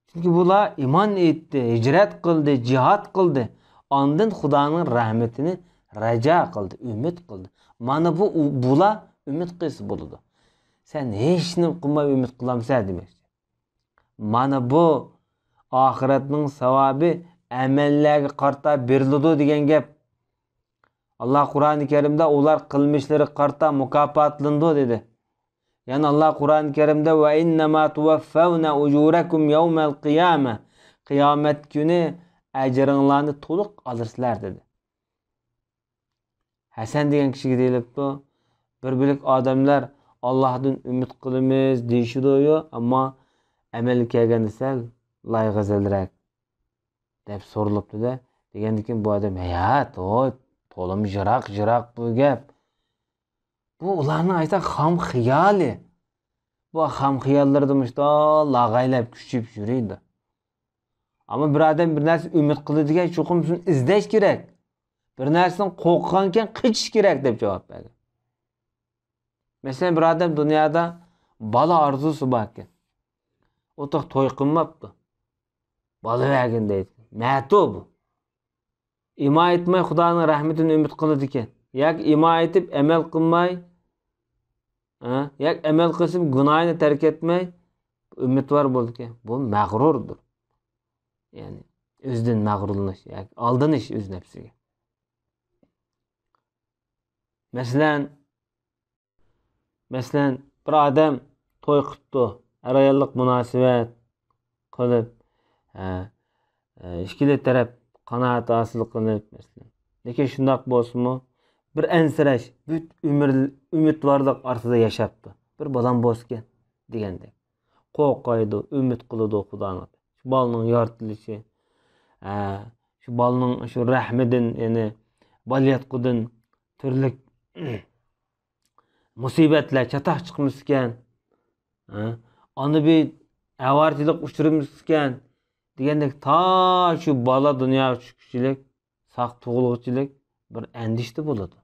چۈنكى بۇلار ئىمان ئېيتتى، ھىجرەت قىلدى، جىھاد قىلدى. ئاندىن خۇدانىڭ رەھمىتىنى رەجا قىلدى، ئۈمىد قىلدى. مانا بۇ، بۇلار ئۈمىد قىلسا بولىدۇ. سەن ھېچنېمە قىلماي ئۈمىد قىلامسەن دېمەكچى. مانا بۇ ئاخىرەتنىڭ ساۋابى ئەمەللەرگە قارىتا بېرىلىدۇ دېگەن گەپ. ئاللا قۇرئانى كەرىمدە ئۇلار قىلمىشلىرىغا قارىتا مۇكاپاتلىنىدۇ دېدى. يەنە ئاللا قۇرئانى كەرىمدە، وإنما توفون أجوركم يوم القيامة، قىيامەت كۈنى ئەجرىڭلارنى تولۇق ئالىسىلەر دېدى. ھەسەن دېگەن كىشىگە دېيىلىپتۇ، بىر بۆلەك ئادەملەر ئاللاھتىن ئۈمىد قىلىمىز دېيىشىدۇ، ئەمما ئەمەلگە كەلگەندە سەل لايغەزەلرەك دەپ سورىلىپتۇ-دە، دېگەندىكىن بۇ ئادەم، ھەيھات، ھوي، تولىمۇ يىراق، يىراق بۇ گەپ. بۇ ئۇلارنىڭ ئايتا خام خىيالى. بۇ خام خىياللىرىدا مۇشۇنداق لاغايلاپ كۈچىيىپ يۈرىدۇ. ئەمما بىر ئادەم بىر نەرسە ئۈمىد قىلىدىكەن، چوقۇم شۇنى ئىزدەش كېرەك. بىر نەرسىدىن قورققانكەن قېچىش كېرەك دەپ جاۋاب بەرگەن. مەسىلەن، بىر ئادەم دۇنيادا بالا ئارزۇسى باركەن. ئۇ تېخى توي قىلماپتۇ. بالا بەرگىن دەيدىكەن. مەتۇ بۇ. ئىمان ئېيتماي خۇدانىڭ رەھمىتىنى ئۈمىد قىلىدىكەن. ياكى ئىمان ئېيتىپ ئەمەل قىلماي، ھە؟ ياكى ئەمەل قىلسىمۇ گۇناھىنى تەرك ئەتمەي ئۈمىدۋار بولىدىكەن. بۇ مەغرۇردۇر. يەنى ئۆزىدىن مەغرۇرلىنىش ياكى ئالدىنىش ئۆز نەپسىگە. مەسىلەن، مەسىلەن، بىر ئادەم توي قىپتۇ، ئەر-ئاياللىق مۇناسىۋەت قىلىپ، ھە، ئىككىلا تەرەپ قانائەت ھاسىل قىلىپ، مەسىلەن. لېكىن شۇنداق بولسىمۇ، بىر ئەنسىرەش، بىر ئۈمىد، ئۈمىدۋارلىق ئارىسىدا ياشاپتۇ. بىر بالام بولسىكەن دېگەندەك. قورقايدۇ، ئۈمىد قىلىدۇ خۇدانىڭ. شۇ بالىنىڭ يارىتىلىشى، ھە، شۇ بالىنىڭ شۇ رەھمىدىن، يەنى بالىياتقۇدىن تۈرلۈك مۇسىبەتلەر، چاتاق چىقمىسىكەن، ھە؟ ئانا بىر ئاۋارىچىلىق ئۇچرىمىسىكەن دېگەندەك، تا شۇ بالا دۇنياغا چۈشكۈچىلىك، ساق تۇغۇلغۇچىلىك بىر ئەندىشىدە بولىدۇ.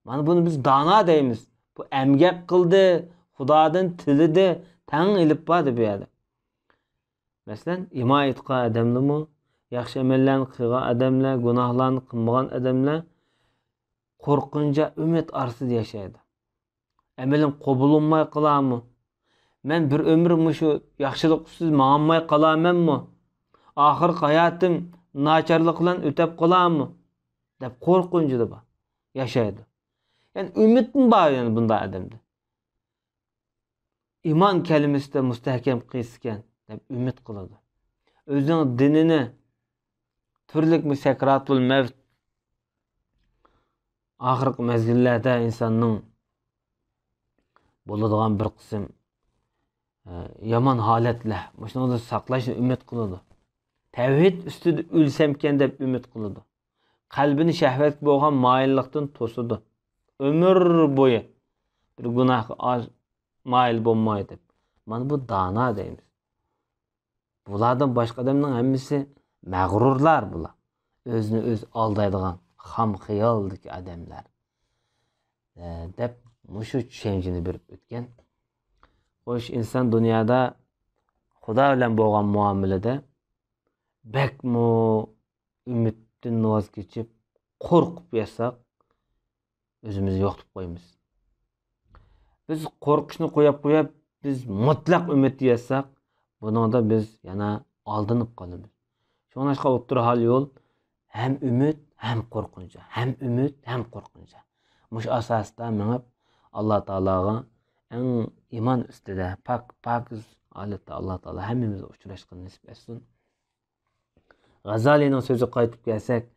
مانا بۇنى بىز دانا دەيمىز. بۇ ئەمگەك قىلدى، خۇدادىن تىلىدى، تەڭ ئېلىپ باردى بۇ يەردە. مەسىلەن، ئىمان ئېيتقان ئادەملىمۇ، ياخشى ئەمەللەرنى قىلغان ئادەملەر، گۇناھلارنى قىلمىغان ئادەملەر قورقۇنچ، ئۈمىد ئارىسىدا ياشايدۇ. ئەمىلىم قوبۇل بولماي قالارمۇ؟ مەن بىر ئۆمۈر مۇشۇ ياخشىلىق ئۈستىدە ماڭالماي قالارمەنمۇ؟ ئاخىرقى ھاياتىم ناچارلىق بىلەن ئۆتەپ قالارمۇ؟ دەپ قورقۇنچىدا بار، ياشايدۇ. يەنى ئۈمىدمۇ بار يەنى بۇنداق ئادەمدە. ئىمان كەلىمىسىدە مۇستەھكەم قىلسىكەن دەپ ئۈمىد قىلىدۇ. ئۆزىنىڭ دىنىنى تۈرلۈك مۇ سەكراتۇل مەۋت، ئاخىرقى مەزگىللەردە ئىنساننىڭ بولىدىغان بىر قىسىم، ئە، يامان ھالەتلەر، مۇشۇنىڭدىن ساقلاشنى ئۈمىد قىلىدۇ. تەۋھىد ئۈستىدە ئۆلسەمكەن دەپ ئۈمىد قىلىدۇ. قەلبىنى شەھۋەتكە بولغان مايىللىقتىن توسىدۇ. ئۆمۈر بويى بىر گۇناھقا ئاز مايىل بولماي دەپ. مانا بۇ دانا دەيمىز. بۇلاردىن باشقا ئادەمنىڭ ھەممىسى مەغرۇرلار بۇلار. ئۆزىنى ئۆزى ئالدايدىغان خام خىيالدىكى ئادەملەر. ئە، دەپ مۇشۇ چۈشەنچىنى بېرىپ ئۆتكەن. خوش، ئىنسان دۇنيادا خۇدا بىلەن بولغان مۇئامىلىدە بەكمۇ ئۈمىدتىن ۋاز كېچىپ، قورقۇپ ياتساق، ئۆزىمىزنى يوقىتىپ قويىمىز. بىز قورقۇشنى قويۇپ قويۇپ، بىز مۇتلەق ئۈمىدتە ياتساق، بۇنىڭدا بىز يەنە ئالدىنىپ قالىمىز. شۇڭلاشقا ئوتتۇرا ھال يول ھەم ئۈمىد، ھەم قورقۇنچ، ھەم ئۈمىد، ھەم قورقۇنچ. مۇشۇ ئاساستا مېڭىپ، ئاللا تائالاغا ئەڭ ئىمان ئۈستىدە پاك، پاكىز ھالەتتە ئاللا تائالا ھەممىمىزگە ئۇچراشقىنى نېسىپ ئەتسۇن. غازالىنىڭ سۆزىگە قايتىپ كەلسەك،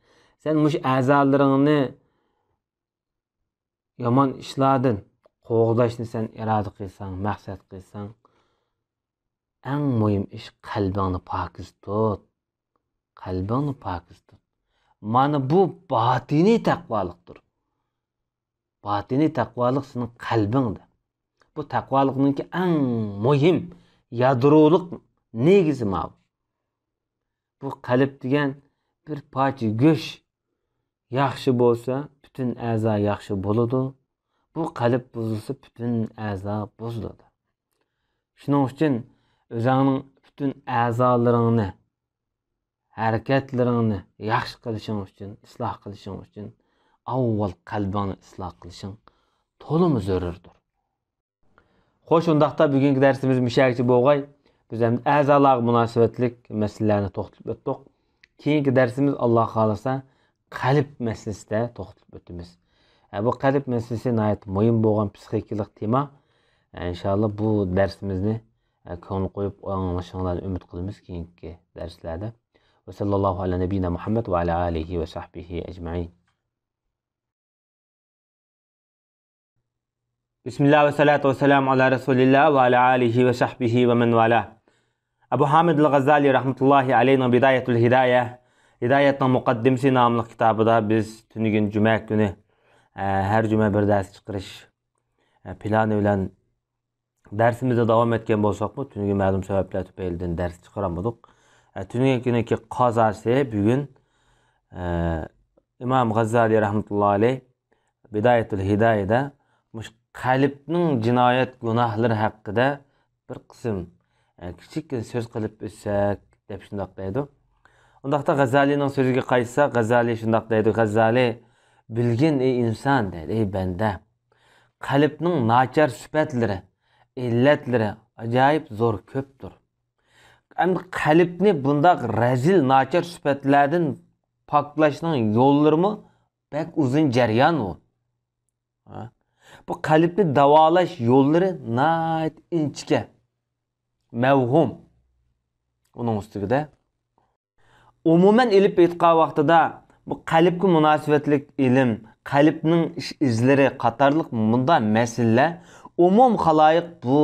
سەن مۇشۇ ئەزالىرىڭنى يامان ئىشلاردىن قوغداشنى سەن ئىرادە قىلساڭ، مەقسەت قىلساڭ، ئەڭ مۇھىم ئىش، قەلبىڭنى پاكىز تۇت. قەلبىڭنى پاكىز تۇت. مانا بۇ باتىنىي تەقۋالىقتۇر. باتىنىي تەقۋالىق سېنىڭ قەلبىڭدە. بۇ تەقۋالىقنىڭكى ئەڭ مۇھىم يادرولۇق نېگىزى ماۋۇ. بۇ قەلب دېگەن بىر پارچە گۆش ياخشى بولسا، پۈتۈن ئەزا ياخشى بولىدۇ. بۇ قەلب بۇزۇلسا، پۈتۈن ئەزا بۇزۇلىدۇ. شۇنىڭ ئۈچۈن ئۆزۈڭنىڭ پۈتۈن ئەزالىرىڭنى، ھەرىكەتلىرىڭنى ياخشى قىلىشىڭ ئۈچۈن، ئىسلاھ قىلىشىڭ ئۈچۈن ئاۋۋال قەلبىڭنى ئىسلاھ قىلىشىڭ تولىمۇ زۆرۈردۇر. خوش، ئۇنداقتا بۈگۈنكى دەرسىمىز مۇشۇ يەرگىچە بولغاي. بىز ئەمدى ئەزالارغا مۇناسىۋەتلىك مەسىلىلەرنى توختىلىپ ئۆتتۇق. كېيىنكى دەرسىمىز، ئاللا خالىسا، قەلب مەسىلىسىدە توختىلىپ ئۆتىمىز. ئە، بۇ قەلب مەسىلىسى ناھايىتى مۇھىم بولغان پسىخىكىلىق تېما. ئە، ئىنشاللا بۇ دەرسىمىزنى، ئە، كۆڭۈل قويۇپ ئاڭلىشىڭلارنى ئۈمىد قىلىمىز كېيىنكى دەرسلەردە. ۋە سەللەللاھۇ ئەلا نەبىينا مۇھەممەد ۋە ئەلا ئالىھى ۋە سەھبىھى ئەجمەئىن. بىسمىللا ۋە سالاتۇ ۋە سالامۇ ئالا رەسۇلىللا ۋە ئالا ئالىھى ۋە سەھبىھى ۋە مەن ۋالا. ئەبۇ ھامىد ئەل غەززالى رەھمەتۇللاھى ئەلەيھىنىڭ بىدايەتۇل ھىدايە، ھىدايەتنىڭ مۇقەددىمىسى ناملىق كىتابىدا بىز تۈنۈگۈن جۈمە كۈنى، ئە، ھەر جۈمە بىر دەرس چىقىرىش، ئە، پىلانى بىلەن دەرسىمىزدە داۋام ئەتكەن بولساقمۇ، تۈنۈگۈن مەلۇم سەۋەبلەر تۈپەيلىدىن دەرس چىقىرالمىدۇق. ئە، تۈنۈگۈنكى قازاسى بۈگۈن، ئە، ئىمام غەززالى رەھمەتۇللا ئەلەيھ بىدايەتۇل ھىدايەدە مۇشۇ قەلبنىڭ جىنايەت گۇناھلىرى ھەققىدە بىر قىسىم، ئە، كىچىككىنە سۆز قىلىپ ئۆتسەك دەپ شۇنداق دەيدۇ. ئۇنداقتا غەززالىنىڭ سۆزىگە قايتساق، غەززالى شۇنداق دەيدۇ، غەززالى، بىلگىن، ئەي ئىنسان، دەيدۇ، ئەي بەندە، قەلبنىڭ ناچار سۈپەتلىرى، ئىللەتلىرى ئاجايىپ زور، كۆپتۇر. ئەمدى قەلبنى بۇنداق رەزىل، ناچار سۈپەتلەردىن پاكلاشنىڭ يوللىرىمۇ بەك ئۇزۇن جەريان ئۇ. ھە؟ بۇ قەلبنى داۋالاش يوللىرى ناھايىتى ئىنچىكە، مەۋھۇم. ئۇنىڭ ئۈستىگە ئومۇمەن ئېلىپ ئېيتقان ۋاقتىدا، بۇ قەلبكە مۇناسىۋەتلىك ئىلىم، قەلبنىڭ ئىش ئىزلىرى قاتارلىق مۇنداق مەسىلىلەر ئومۇم خالايىق بۇ،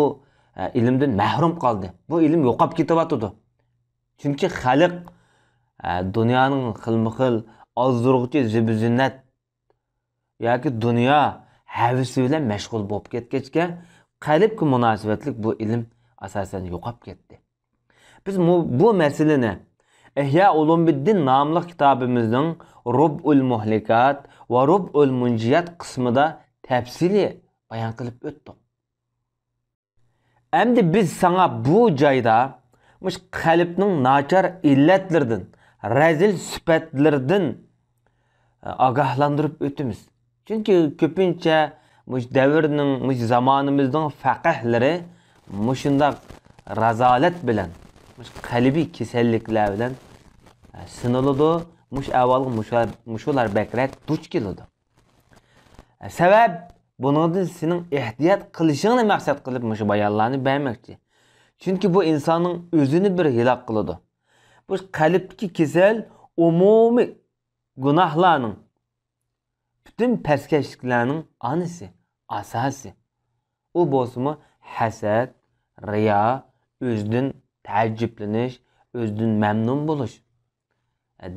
ئە، ئىلىمدىن مەھرۇم قالدى. بۇ ئىلىم يوقاپ كېتىۋاتىدۇ. چۈنكى خەلق، ئە، دۇنيانىڭ خىلمۇ خىل ئازدۇرغۇچى زىبۇ زىننەت ياكى دۇنيا ھەۋىسى بىلەن مەشغۇل بولۇپ كەتكەچكە، قەلبكە مۇناسىۋەتلىك بۇ ئىلىم ئاساسەن يوقاپ كەتتى. بىز مۇ-، بۇ مەسىلىنى ئىھيا ئۇلۇمىددىن ناملىق كىتابىمىزنىڭ رۇبئۇل مۇھلىكات ۋە رۇبئۇل مۇنجىيات قىسمىدا تەپسىلىي بايان قىلىپ ئۆتتۇق. ئەمدى بىز ساڭا بۇ جايدا مۇشۇ قەلبنىڭ ناچار ئىللەتلىرىدىن، رەزىل سۈپەتلىرىدىن ئاگاھلاندۇرۇپ ئۆتىمىز. چۈنكى كۆپىنچە مۇشۇ دەۋرنىڭ، مۇشۇ زامانىمىزنىڭ فەقىھلىرى مۇشۇنداق رازالەت بىلەن، مۇشۇ قەلبىي كېسەللىكلەر بىلەن سىنىلىدۇ. مۇشۇ ئەھۋالغا مۇشۇلار، مۇشۇلار بەكرەك دۇچ كېلىدۇ. سەۋەب، بۇنىڭدىن سېنىڭ ئېھتىيات قىلىشىڭنى مەقسەت قىلىپ مۇشۇ بايانلارنى بەرمەكچى. چۈنكى بۇ ئىنساننىڭ ئۆزىنى بىر ھېلاك قىلىدۇ. بۇ قەلبتىكى كېسەل ئومۇمىي گۇناھلارنىڭ، پۈتۈن پەسكەشلىكلەرنىڭ ئانىسى، ئاساسى. ئۇ بولسىمۇ ھەسەت، رىيا، ئۆزىدىن تەئەججۈپلىنىش، ئۆزىدىن مەمنۇن بولۇش.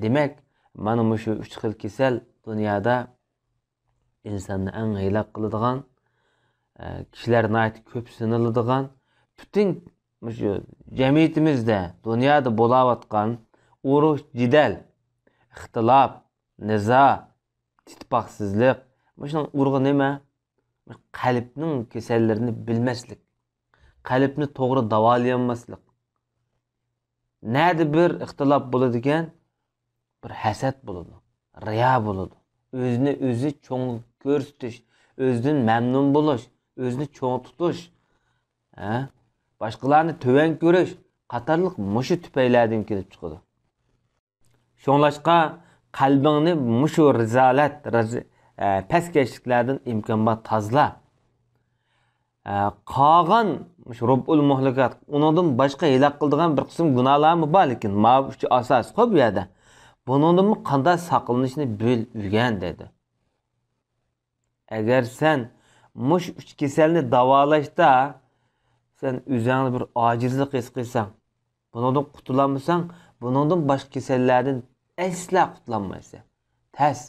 دېمەك، مانا مۇشۇ ئۈچ خىل كېسەل دۇنيادا ئىنساننى ئەڭ ھېلاك قىلىدىغان، كىشىلەر ناھايىتى كۆپ سىنىلىدىغان، پۈتۈن مۇشۇ جەمئىيىتىمىزدە، دۇنيادا بولاۋاتقان ئۇرۇش، جېدەل، ئىختىلاپ، نىزا، ئىتتىپاقسىزلىق، مۇشۇنىڭ ئۇرىقى نېمە؟ قەلبنىڭ كېسەللىرىنى بىلمەسلىك، قەلبنى توغرا داۋالىيالماسلىق. نەدە بىر ئىختىلاپ بولىدىكەن، بىر ھەسەت بولىدۇ، رىيا بولىدۇ، ئۆزىنى ئۆزى چوڭ كۆرسىتىش، ئۆزىدىن مەمنۇن بولۇش، ئۆزىنى چوڭ تۇتۇش، ھە؟ باشقىلارنى تۆۋەن كۆرۈش قاتارلىق مۇشۇ تۈپەيلەردىن كېلىپ چىقىدۇ. شۇڭلاشقا قەلبىڭنى مۇشۇ رىزالەت، رەز-، ئە، پەسكەشلىكلەردىن ئىمكان بار تازىلا. ئە، قالغان مۇشۇ رۇبئۇل مۇھلىكات، ئۇنىڭدىن باشقا ھېلاك قىلىدىغان بىر قىسىم گۇناھلارمۇ بار، لېكىن ماۋۇ ئۈچى ئاساسلىققۇ بۇ يەردە. بۇنىڭدىنمۇ قانداق ساقلىنىشنى بىل، ئۆگەن، دېدى. ئەگەر سەن مۇشۇ ئۈچ كېسەلنى داۋالاشتا سەن ئۆزۈڭنى بىر ئاجىزلىق ھېس قىلساڭ، بۇنىڭدىن قۇتۇلالمىساڭ، بۇنىڭدىن باشقا كېسەللەردىن ئەسلا قۇتۇلالمايسەن. تەس.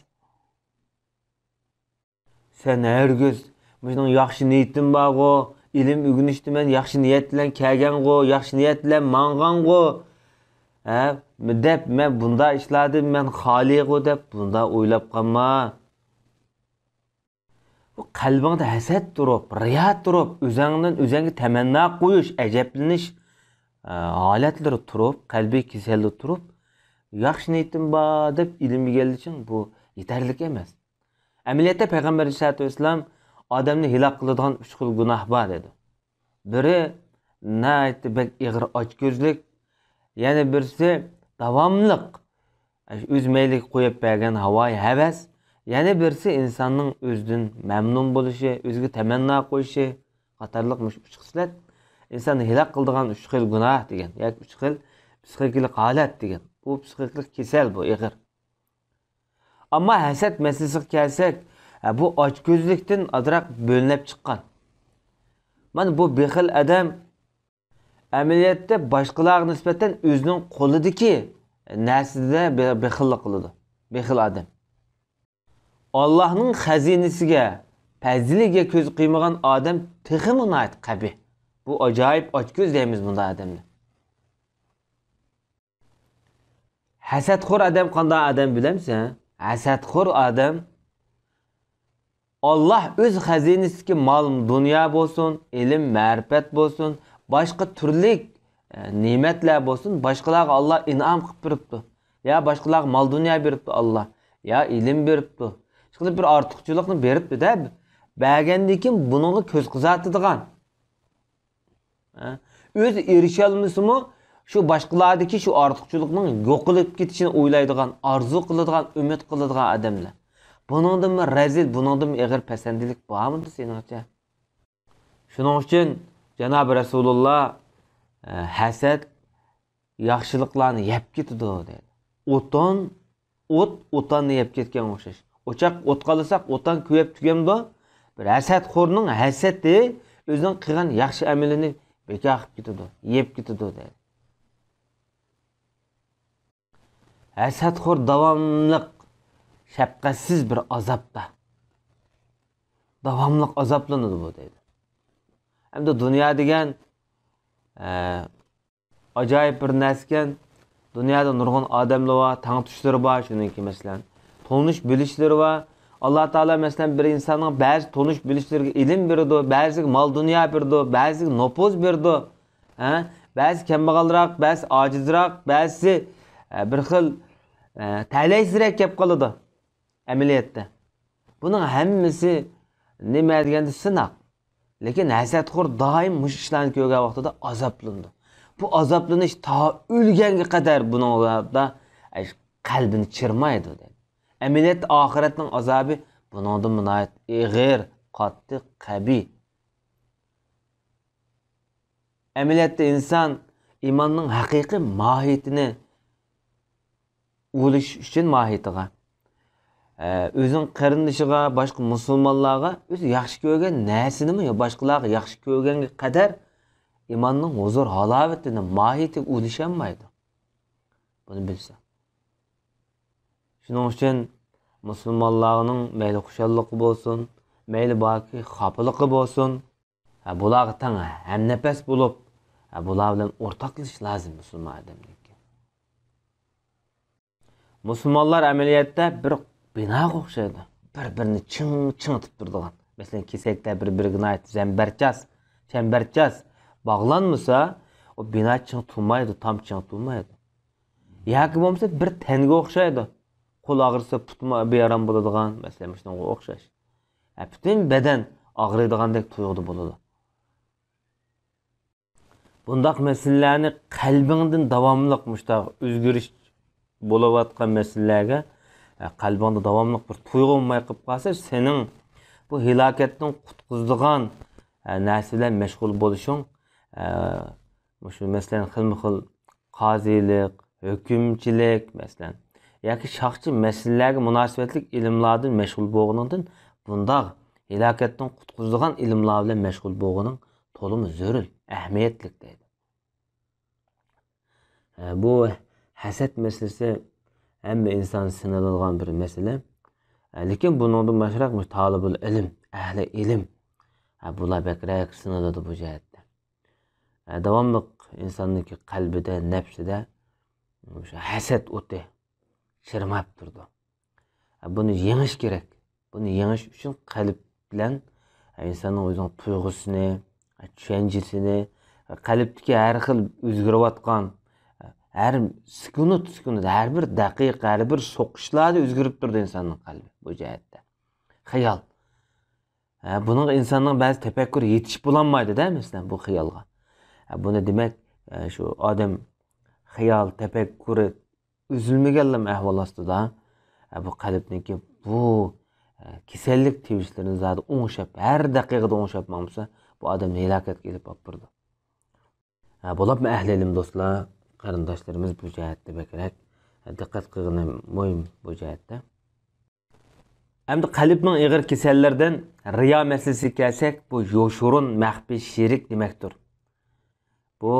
سەن ھەرگىز مۇشۇنىڭ ياخشى نىيىتىم بارغۇ، ئىلىم ئۆگىنىشتە مەن ياخشى نىيەت بىلەن كەلگەنغۇ، ياخشى نىيەت بىلەن ماڭغانغۇ، ھە، دەپ مەن بۇنداق ئىشلاردىن مەن خالىيغۇ دەپ بۇنداق ئويلاپ قالما. بۇ قەلبىڭدە ھەسەت تۇرۇپ، رىيا تۇرۇپ، ئۆزۈڭدىن ئۆزۈڭگە تەمەننا قويۇش، ئەجەبلىنىش، ئە، ھالەتلىرى تۇرۇپ، قەلبىي كېسەلدە تۇرۇپ، ياخشى نىيىتىم بار دەپ ئىلىم ئىگىلىشىڭ بۇ يېتەرلىك ئەمەس. ئەمەلىيەتتە پەيغەمبەر ئەلەيھىسسالاتۇ ۋەسسالام ئادەمنى ھېلاك قىلىدىغان ئۈچ خىل گۇناھ بار دېدى. بىرى ناھايىتى بەك ئېغىر ئاچكۆزلۈك، يەنە بىرسى داۋاملىق ئۆز مەيلىگە قويۇپ بەرگەن ھاۋايى ھەۋەس، يەنە بىرسى ئىنساننىڭ ئۆزىدىن مەمنۇن بولۇشى، ئۆزىگە تەمەننا قويۇشى قاتارلىق مۇشۇ ئۈچ خىسلەت ئىنساننى ھېلاك قىلىدىغان ئۈچ خىل گۇناھ دېگەن ياكى ئۈچ خىل پسىخىكىلىق ھالەت دېگەن. بۇ پسىخىكىلىق كېسەل، بۇ ئېغىر. ئەمما ھەسەت مەسىلىسىگە كەلسەك، ھە، بۇ ئاچكۆزلۈكتىن ئازراق بۆلۈنۈپ چىققان. مانا بۇ بېخىل ئادەم ئەمەلىيەتتە باشقىلارغا نىسبەتەن ئۆزىنىڭ قولىدىكى نەرسىدە بې-، بېخىللىق قىلىدۇ. بېخىل ئادەم. ئاللاھنىڭ خەزىنىسىگە، پەزىلىگە كۆز قىيمىغان ئادەم تېخىمۇ ناھايىتى قەبىھ. بۇ ئاجايىپ ئاچكۆز دەيمىز بۇنداق ئادەمنى. ھەسەتخور ئادەم قانداق ئادەم بىلەمسەن؟ ھەسەتخور ئادەم ئاللاھ ئۆز خەزىنىسىدىكى مال دۇنيا بولسۇن، ئىلىم مەرىپەت بولسۇن، باشقا تۈرلۈك، ئە، نېمەتلەر بولسۇن، باشقىلارغا ئاللاھ ئىنئام قىلىپ بېرىپتۇ. يا باشقىلارغا مال دۇنيا بېرىپتۇ ئاللاھ، يا ئىلىم بېرىپتۇ. ئىشقىلىپ بىر ئارتۇقچىلىقنى بېرىپتۇ-دە، بەرگەندىن كېيىن بۇنىڭغا كۆز قىزارتىدىغان. ھە؟ ئۆزى ئېرىشەلمىسىمۇ، شۇ باشقىلاردىكى شۇ ئارتۇقچىلىقنىڭ يوقىلىپ كېتىشىنى ئويلايدىغان، ئارزۇ قىلىدىغان، ئۈمىد قىلىدىغان ئادەملەر. بۇنىڭدىنمۇ رەزىل، بۇنىڭدىنمۇ ئېغىر پەسەندىلىك بارمىدۇ سېنىڭچە؟ شۇنىڭ ئۈچۈن جانابى رەسۇلۇللا، ئە، ھەسەت ياخشىلىقلارنى يەپ كېتىدۇ دەيدۇ. ئوتۇن، ئوت ئوتاننى يەپ كەتكەنگە ئوخشاش. ئوچاق ئوت قالىساق، ئوتان كۆيۈپ تۈگەمدۇ؟ بىر ھەسەتخورنىڭ ھەسەتى ئۆزىنىڭ قىلغان ياخشى ئەمىلىنى بىكار قىلىپ كېتىدۇ، يەپ كېتىدۇ دەيدۇ. ھەسەتخور داۋاملىق شەپقەتسىز بىر ئازابتا. داۋاملىق ئازابلىنىدۇ بۇ دەيدۇ. ئەمدى دۇنيا دېگەن، ئە، ئاجايىپ بىر نەرسىكەن. دۇنيادا نۇرغۇن ئادەملەر بار، تەڭتۇشلىرى بار، شۇنىڭكى مەسىلەن، تونۇش بىلىشلىرى بار. ئاللا تائالا مەسىلەن بىر ئىنساننىڭ بەزى تونۇش بىلىشلىرىگە ئىلىم بېرىدۇ، بەزىگە مال دۇنيا بېرىدۇ، بەزىگە نوپۇز بېرىدۇ. ھە؟ بەزى كەمبەغەلراق، بەزى ئاجىزراق، بەزىسى، ئە، بىر خىل، ئە، تەلەيسىزرەك كەپ قالىدۇ. ئەمەلىيەتتە بۇنىڭ ھەممىسى نېمە دېگەندە سىناق. لېكىن ھەسەتخور دائىم مۇشۇ ئىشلارنى كۆرگەن ۋاقتىدا ئازابلىنىدۇ. بۇ ئازابلىنىش تا ئۆلگەنگە قەدەر بۇنىڭدا قەلبىنى چىرمايدۇ دەيدۇ. ئەمەلىيەتتە ئاخىرەتنىڭ ئازابى بۇنىڭدىنمۇ ناھايىتى ئېغىر، قاتتىق، قەبىھ. ئەمەلىيەتتە ئىنسان ئىماننىڭ ھەقىقىي ماھىيىتىنى ئۇلىشىش ئۈچۈن ماھىيىتىغا، ئە، ئۆزىنىڭ قېرىندىشىغا، باشقا مۇسۇلمانلارغا ئۆزى ياخشى كۆرگەن نەرسىنىمۇ يا باشقىلارغا ياخشى كۆرگەنگە قەدەر ئىماننىڭ ھۇزۇر ھالاۋىتىنى، ماھىيىتىگە ئۇلىشالمايدۇ. بۇنى بىلسە. شۇنىڭ ئۈچۈن مۇسۇلمانلارنىڭ مەيلى خۇشاللىقى بولسۇن، مەيلى باكى خاپىلىقى بولسۇن، ھە، بۇلارغا تەڭ ھەمنەپەس بولۇپ، ھە، بۇلار بىلەن ئورتاقلىشىش لازىم مۇسۇلمان ئادەمنىڭكى. مۇسۇلمانلار ئەمەلىيەتتە بىر بىناغا ئوخشايدۇ. بىر-بىرىنى چىڭ، چىڭىتىپ تۇرىدىغان. مەسىلەن، كېسەكلەر بىر-بىرىگە ناھايىتى زەمبەرچاس، چەمبەرچاس باغلانمىسا، ئۇ بىنا چىڭ تۇرمايدۇ، تام چىڭ تۇرمايدۇ. ياكى بولمىسا بىر تەنگە ئوخشايدۇ. قول ئاغرىسا پۇتمۇ بىئارام بولىدىغان، مەسىلەن، مۇشۇنىڭغا ئوخشاش. ھە، پۈتۈن بەدەن ئاغرىيدىغاندەك تۇيغۇدا بولىدۇ. بۇنداق مەسىلىلەرنى قەلبىڭدىن داۋاملىق مۇشۇنداق ئۆزگىرىش بولۇۋاتقان مەسىلىلەرگە، ھە، قەلبىڭدە داۋاملىق بىر تۇيغۇ بولماي قېلىپ قالسا، سېنىڭ بۇ ھالاكەتتىن قۇتقۇزىدىغان، ھە، نەرسە بىلەن مەشغۇل بولۇشۇڭ، ھە، مۇشۇ مەسىلەن، خىلمۇ خىل قازىلىق، ھۆكۈمچىلىك، مەسىلەن، ياكى شاخچى مەسىلىلەرگە مۇناسىۋەتلىك ئىلىملاردىن مەشغۇل بولغىنىڭدىن بۇنداق ھالاكەتتىن قۇتقۇزىدىغان ئىلىملار بىلەن مەشغۇل بولغىنىڭ تولىمۇ زۆرۈر، ئەھمىيەتلىك دەيدۇ. ھە، بۇ ھەسەت مەسىلىسى ھەممە ئىنسان سىنىلىدىغان بىر مەسىلە. لېكىن بۇنىڭدىن باشقىراق مۇشۇ تالىبۇل ئىلىم، ئەھلى ئىلىم، ھە، بۇلار بەكرەك سىنىلىدۇ بۇ جەھەتتە. ھە، داۋاملىق ئىنساننىڭكى قەلبىدە، نەپسىدە مۇشۇ ھەسەت ئوتى چىرماپ تۇرىدۇ. ھە، بۇنى يېڭىش كېرەك. بۇنى يېڭىش ئۈچۈن قەلب بىلەن، ھە، ئىنساننىڭ ئۆزىنىڭ تۇيغۇسىنى، ھە، چۈشەنچىسىنى، ھە، قەلبتىكى ھەر خىل ئۆزگىرىۋاتقان، ھە، ھەر سېكۇنت، سېكۇنت، ھەر بىر دەقىقە، ھەر بىر سوقۇشلاردا ئۆزگىرىپ تۇرىدۇ ئىنساننىڭ قەلبى بۇ جەھەتتە. خىيال. ھە، بۇنىڭغا ئىنساننىڭ بەزى تەپەككۇرى يېتىشىپ بولالمايدۇ-دە، مەسىلەن، بۇ خىيالغا. ھە، بۇنى دېمەك، ھە، شۇ ئادەم خىيال، تەپەككۇرى ئۈزۈلمىگەنلىم ئەھۋال ئاستىدا، ھە، بۇ قەلبنىڭكى بۇ، ھە، كېسەللىك تىۋىشلىرىنى زادى ئوڭشاپ، ھەر دەقىقىدە ئوڭشاپ ماڭمىسا، بۇ ئادەمنى ھالاكەتكە ئېلىپ ئاپىرىدۇ. ھە، بولۇپمۇ ئەھلى ئىلىم دوستلار، قېرىنداشلىرىمىز بۇ جەھەتتە بەكرەك دىققەت قىلغىنى مۇھىم بۇ جەھەتتە. ئەمدى قەلبنىڭ ئېغىر كېسەللىرىدىن رىيا مەسىلىسىگە كەلسەك، بۇ يوشۇرۇن، مەخپىي شېرىك دېمەكتۇر. بۇ،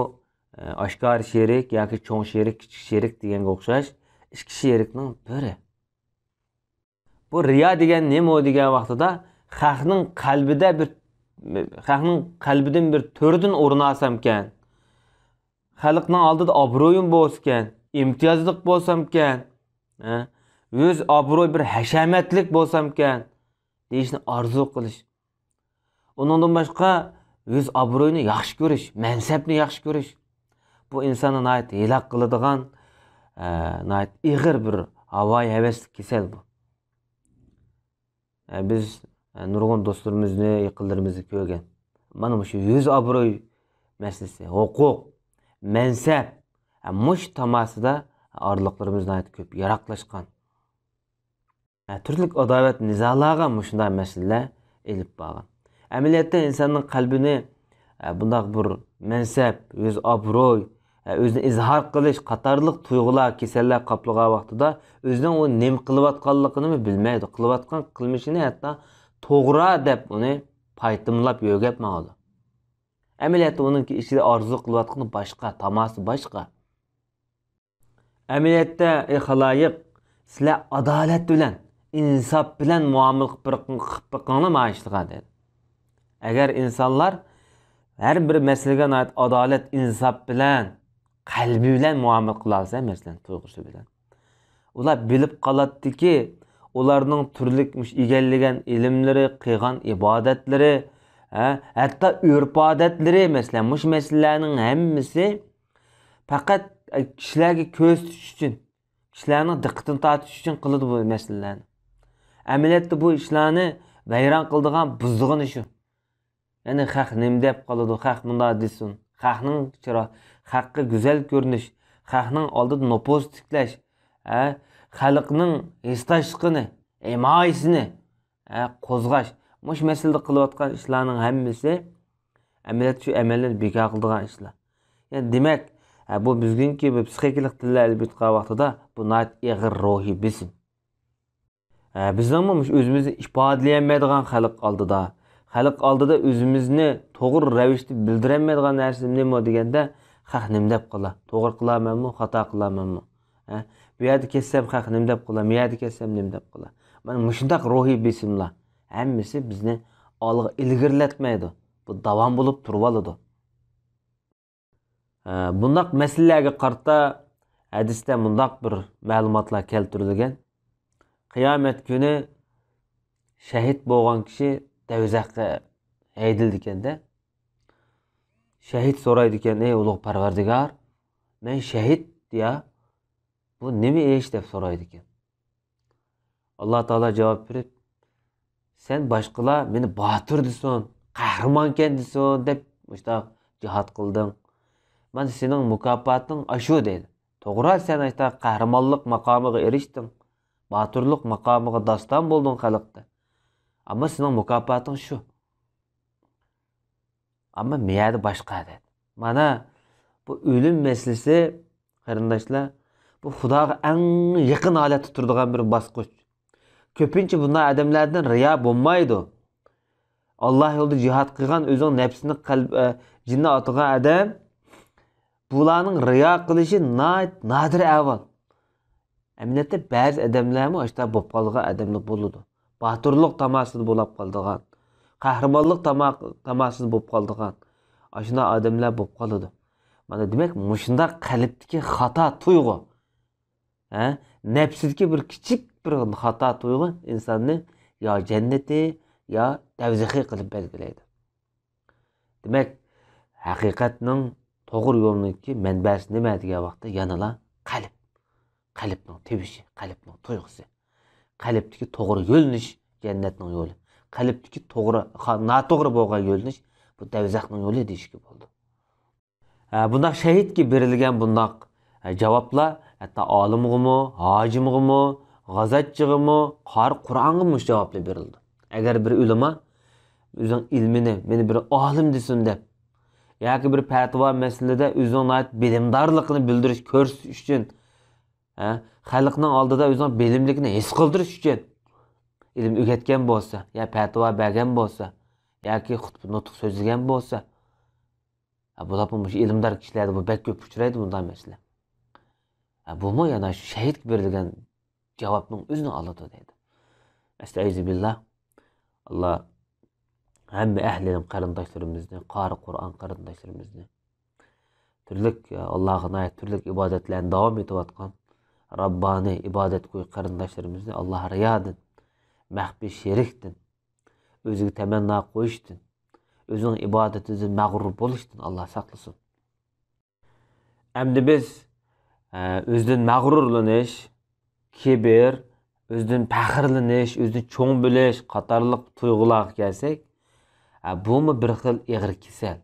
ئە، ئاشكارا شېرىك ياكى چوڭ شېرىك، كىچىك شېرىك دېگەنگە ئوخشاش ئىككى شېرىكنىڭ بىرى. بۇ رىيا دېگەن نېمە دېگەن ۋاقتىدا خەقنىڭ قەلبىدە بىر، خەقنىڭ قەلبىدىن بىر تۆردىن ئورۇن ئالسامكەن، خەلقنىڭ ئالدىدا ئابرۇيۇم بولسىكەن، ئىمتىيازلىق بولسامكەن، ھە، ئۆز ئابرۇي بىر ھەشەمەتلىك بولسامكەن دېيىشنى ئارزۇ قىلىش. ئۇنىڭدىن باشقا ئۆز ئابرۇيىنى ياخشى كۆرۈش، مەنسەپنى ياخشى كۆرۈش. بۇ ئىنساننى ناھايىتى ھېلاك قىلىدىغان، ئە، ناھايىتى ئېغىر بىر ھاۋايى ھەۋەسلىك كېسەل بۇ. ئە، بىز، ئە، نۇرغۇن دوستلىرىمىزنى، يېقىنلىرىمىزنى كۆرگەن. مانا مۇشۇ يۈز ئابرۇي مەسىلىسى، ھوقۇق، مەنسەپ، ئە، مۇشۇ تاماسىدا ئارىلىقلىرىمىز ناھايىتى كۆپ يىراقلاشقان. تۈرلۈك ئاداۋەت، نىزالارغا مۇشۇنداق مەسىلىلەر ئېلىپ بارغان. ئەمەلىيەتتە ئىنساننىڭ قەلبىنى، بۇنداق بىر مەنسەپ، ئۆز ئابرۇي، ئۆزىنى ئىزھار قىلىش قاتارلىق تۇيغۇلار، كېسەللەر قاپلىغان ۋاقتىدا ئۆزىنىڭ ئۇ نېمە قىلىۋاتقانلىقىنىمۇ بىلمەيدۇ. قىلىۋاتقان قىلمىشىنى ھەتتا توغرا دەپ ئۇنى پايتىملاپ يۆگەپ ماڭىدۇ. ئەمەلىيەتتە ئۇنىڭكى ئىچىدە ئارزۇ قىلىۋاتقىنى باشقا، تاماسا باشقا. ئەمەلىيەتتە، ئەي خالايىق، سىلەر ئادالەت بىلەن، ئىنساپ بىلەن مۇئامىلە قىلىپ بېقىڭلار مانا ئىشلارغا، دېدى. ئەگەر ئىنسانلار ھەر بىر مەسىلىگە ناھايىتى ئادالەت، ئىنساپ بىلەن، قەلبى بىلەن مۇئامىلە قىلالىسا، مەسىلەن، تۇيغۇسى بىلەن، ئۇلار بىلىپ قالاتتىكى، ئۇلارنىڭ تۈرلۈك مۇشۇ ئىگىلىگەن ئىلىملىرى، قىلغان ئىبادەتلىرى، ھە، ھەتتا ئۆرپ-ئادەتلىرى، مەسىلەن، مۇشۇ مەسىلىلەرنىڭ ھەممىسى پەقەت، ئە، كىشىلەرگە كۆرسىتىش ئۈچۈن، كىشىلەرنىڭ دىققىتىنى تارتىش ئۈچۈن قىلىدۇ بۇ مەسىلىلەرنى. ئەمەلىيەتتە بۇ ئىشلارنى ۋەيران قىلىدىغان، بۇزىدىغىنى شۇ. يەنى خەق نېمە دەپ قالىدۇ، خەق مۇنداق دېسۇن، خەقنىڭ چىرا-، خەققە گۈزەل كۆرۈنۈش، خەقنىڭ ئالدىدا نوپۇز تىكلەش، ھە، خەلقنىڭ ھېسداشلىقىنى، ھىمايىسىنى، ھە، قوزغاش، مۇشۇ مەسىلىدە قىلىۋاتقان ئىشلارنىڭ ھەممىسى ئەمەلىيەتتە شۇ ئەمەللەرنى بىكار قىلىدىغان ئىشلار. يەنى دېمەك، ھە، بۇ بۈگۈنكى بۇ پسىخىكىلىق تىللار ئېلىپ ئېيتقان ۋاقتىدا بۇ ناھايىتى ئېغىر روھىي بېسىم. ھە، بىزنىڭمۇ مۇشۇ ئۆزىمىزنى ئىپادىلىيەلمەيدىغان خەلق ئالدىدا، خەلق ئالدىدا ئۆزىمىزنى توغرا رەۋىشتە بىلدۈرەلمەيدىغان نەرسە نېمە دېگەندە، خەق نېمە دەپ قالا؟ توغرا قىلامەنمۇ، خاتا قىلامەنمۇ؟ ھە؟ بۇ يەردە كەتسەم خەق نېمە دەپ قالا؟ مۇ يەردە كەتسەم نېمە دەپ قالا؟ مانا مۇشۇنداق روھىي بېسىملار ھەممىسى بىزنى ئالغا ئىلگىرىلەتمەيدۇ. بۇ داۋام بولۇپ تۇرۇۋالىدۇ. ھە، بۇنداق مەسىلىلەرگە قارىتا ھەدىستە مۇنداق بىر مەلۇماتلار كەلتۈرۈلگەن. قىيامەت كۈنى شەھىت بولغان كىشى دەۋزەخكە ھەيدىلىدىكەن-دە. شەھىت سورايدىكەن، ئەي ئۇلۇغ پەرۋەردىگار، مەن شەھىت يا، بۇ نېمە ئىش دەپ سورايدىكەن. ئاللا تائالا جاۋاب بېرىپ، سەن باشقىلار مېنى باتۇر دېسۇن، قەھرىمانكەن دېسۇن دەپ مۇشتاق جىھاد قىلدىڭ. مانا سېنىڭ مۇكاپاتىڭ ئاشۇ دەيدۇ. توغرا، سەن ئاشتاق قەھرىمانلىق ماقامىغا ئېرىشتىڭ، باتۇرلۇق ماقامىغا داستان بولدۇڭ خەلقتە. ئەمما سېنىڭ مۇكاپاتىڭ شۇ. ئەمما مەيەردە باشقا ئادەت. مانا بۇ ئۆلۈم مەسىلىسى، قېرىنداشلار، بۇ خۇداغا ئەڭ يېقىن ھالەتتە تۇرىدىغان بىر باسقۇچ. كۆپىنچە بۇنداق ئادەملەردىن رىيا بولمايدۇ. ئاللا يولىدا جىھاد قىلغان، ئۆزىنىڭ نەپسىنى قەلب-، ئە، جېنىنى ئاتىغان ئادەم، بۇلارنىڭ رىيا قىلىشى ناھايىتى نادىر ئەھۋال. ئەمەلىيەتتە بەزى ئادەملەرمۇ ئاشۇنداق بولۇپ قالىدىغان ئادەملەر بولىدۇ. باتۇرلۇق تاماسىدا بولۇپ قالىدىغان، قەھرىمانلىق تاما-، تاماسىدا بولۇپ قالىدىغان ئاشۇنداق ئادەملەر بولۇپ قالىدۇ. مانا دېمەك، مۇشۇنداق قەلبتىكى خاتا تۇيغۇ، ھە؟ نەپسىدىكى بىر كىچىك بىر خاتا تۇيغۇ ئىنساننى يا جەننىتى، يا دەۋزىخى قىلىپ بەلگىلەيدۇ. دېمەك، ھەقىقەتنىڭ توغرا يولنىڭكى مەنبەسى نېمە دېگەن ۋاقىتتا يەنىلا قەلب. قەلبنىڭ تىۋىشى، قەلبنىڭ تۇيغۇسى. قەلبتىكى توغرا يۆنىلىش جەننەتنىڭ يولى. قەلبتىكى توغرا، خا-، ناتوغرا بولغان يۆنىلىش بۇ دەۋزەخنىڭ يولى دېيىشكە بولىدۇ. ھە، بۇنداق شەھىتكە بېرىلگەن بۇنداق، ھە، جاۋابلار ھەتتا ئالىمغىمۇ، ھاجىمغىمۇ، غازاتچىغىمۇ، قارى قۇرئانغىمۇ مۇشۇ جاۋابلار بېرىلىدۇ. ئەگەر بىر ئۆلىما ئۆزىنىڭ ئىلمىنى، مېنى بىر ئالىم دېسۇن دەپ، ياكى بىر پەتىۋا مەسىلىدە ئۆزىنىڭ ناھايىتى بىلىمدارلىقىنى بىلدۈرۈش، كۆرسىتىش ئۈچۈن، ھە، خەلقنىڭ ئالدىدا ئۆزىنىڭ بىلىملىكىنى ھېس قىلدۇرۇش ئۈچۈن ئىلىم ئۆگەتكەن بولسا، يا پەتىۋا بەرگەن بولسا، ياكى خۇتبە نۇتۇق سۆزلىگەن بولسا، ھە، بۇلارمۇ مۇشۇ ئىلىمدار كىشىلەردە بۇ بەك كۆپ ئۇچرايدۇ بۇنداق مەسىلە. ھە، بۇمۇ يەنە شۇ شەھىتكە بېرىلگەن جاۋابنىڭ ئۆزىنى ئالىدۇ دەيدۇ. ئەستەئىزۇبىللا. ئاللا ھەممە ئەھلى ئىلىم قېرىنداشلىرىمىزنى، قارى قۇرئان قېرىنداشلىرىمىزنى، تۈرلۈك، ئاللاغا ناھايىتى تۈرلۈك ئىبادەتلەرنى داۋام ئېتىۋاتقان راببانىي ئىبادەتگۇي قېرىنداشلىرىمىزنى ئاللا رىيادىن، مەخپىي شېرىكتىن، ئۆزىگە تەمەننا قويۇشتىن، ئۆزىنىڭ ئىبادىتىدىن مەغرۇر بولۇشتىن ئاللا ساقلىسۇن. ئەمدى بىز، ئە، ئۆزىدىن مەغرۇرلىنىش، كىبىر، ئۆزىدىن پەخىرلىنىش، ئۆزىنى چوڭ بىلىش قاتارلىق تۇيغۇلارغا كەلسەك، ئە، بۇمۇ بىر خىل ئېغىر كېسەل.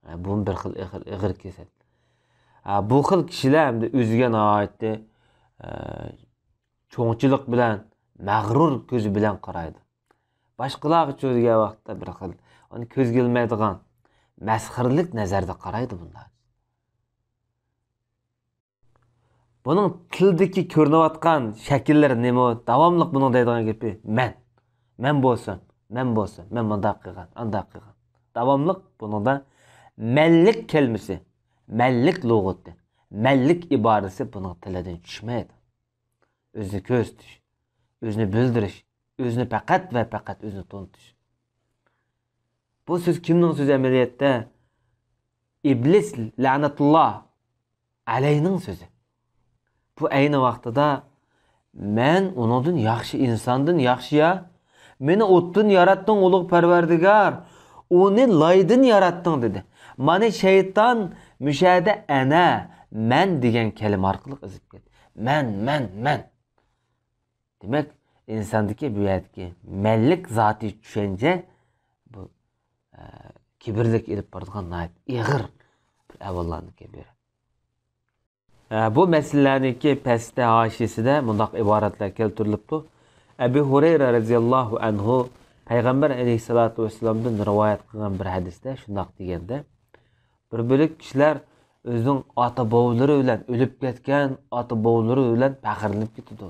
ئە، بۇمۇ بىر خىل ئېغىر، ئېغىر كېسەل. ئە، بۇ خىل كىشىلەر ئەمدى ئۆزىگە ناھايىتى، ئە، چوڭچىلىق بىلەن، مەغرۇر كۆزى بىلەن قارايدۇ. باشقىلارغا چۆرىگەن ۋاقىتتا بىر خىل، ئۇنى كۆزگە ئىلمايدىغان، مەسخىرىلىك نەزەردە قارايدۇ بۇنداق. بۇنىڭ تىلدىكى كۆرۈنۈۋاتقان شەكىللىرى نېمە؟ داۋاملىق بۇنىڭ دەيدىغان گېپى مەن. مەن بولسام، مەن بولسام، مەن مۇنداق قىلغان، ئانداق قىلغان. داۋاملىق بۇنىڭدا مەنلىك كەلمىسى، مەنلىك لۇغىتى، مەنلىك ئىبارىسى بۇنىڭ تىلىدىن چۈشمەيدۇ. ئۆزىنى كۆرسىتىش، ئۆزىنى بىلدۈرۈش، ئۆزىنى پەقەت ۋە پەقەت ئۆزىنى تونۇتۇش. بۇ سۆز كىمنىڭ سۆزى ئەمەلىيەتتە؟ ئىبلىس لەنەتۇللا ئەلەينىڭ سۆزى. بۇ ئەينى ۋاقتىدا مەن ئۇنىڭدىن ياخشى، ئىنساندىن ياخشى يا، مېنى ئوتتىن ياراتتىڭ، ئۇلۇغ پەرۋەردىگار، ئۇنى لايدىن ياراتتىڭ، دېدى. مانا شەيتان مۇشەدە ئەنە، مەن دېگەن كەلىمە ئارقىلىق ئېزىپ كەتتى. مەن، مەن، مەن. دېمەك، ئىنساندىكى بۇ يەردىكى مەنلىك زاتىي چۈشەنچە بۇ، ئە، كىبىرلىك ئېلىپ بارىدىغان ناھايىتى ئېغىر بىر ئەھۋاللاردىكى بىرى. ئە، بۇ مەسىلىلەرنىڭكى پەستە ھاشىيىسىدە مۇنداق ئىبارەتلەر كەلتۈرۈلۈپتۇ. ئەبۇ ھۇرەيرە رەزىياللاھۇ ئەنھۇ پەيغەمبەر ئەلەيھىسسالاتۇ ۋەسسالامدىن رىۋايەت قىلغان بىر ھەدىستە شۇنداق دېگەندە، بىر بۆلەك كىشىلەر ئۆزىنىڭ ئاتا-بوۋىلىرى بىلەن، ئۆلۈپ كەتكەن ئاتا-بوۋىلىرى بىلەن پەخىرلىنىپ كېتىدۇ.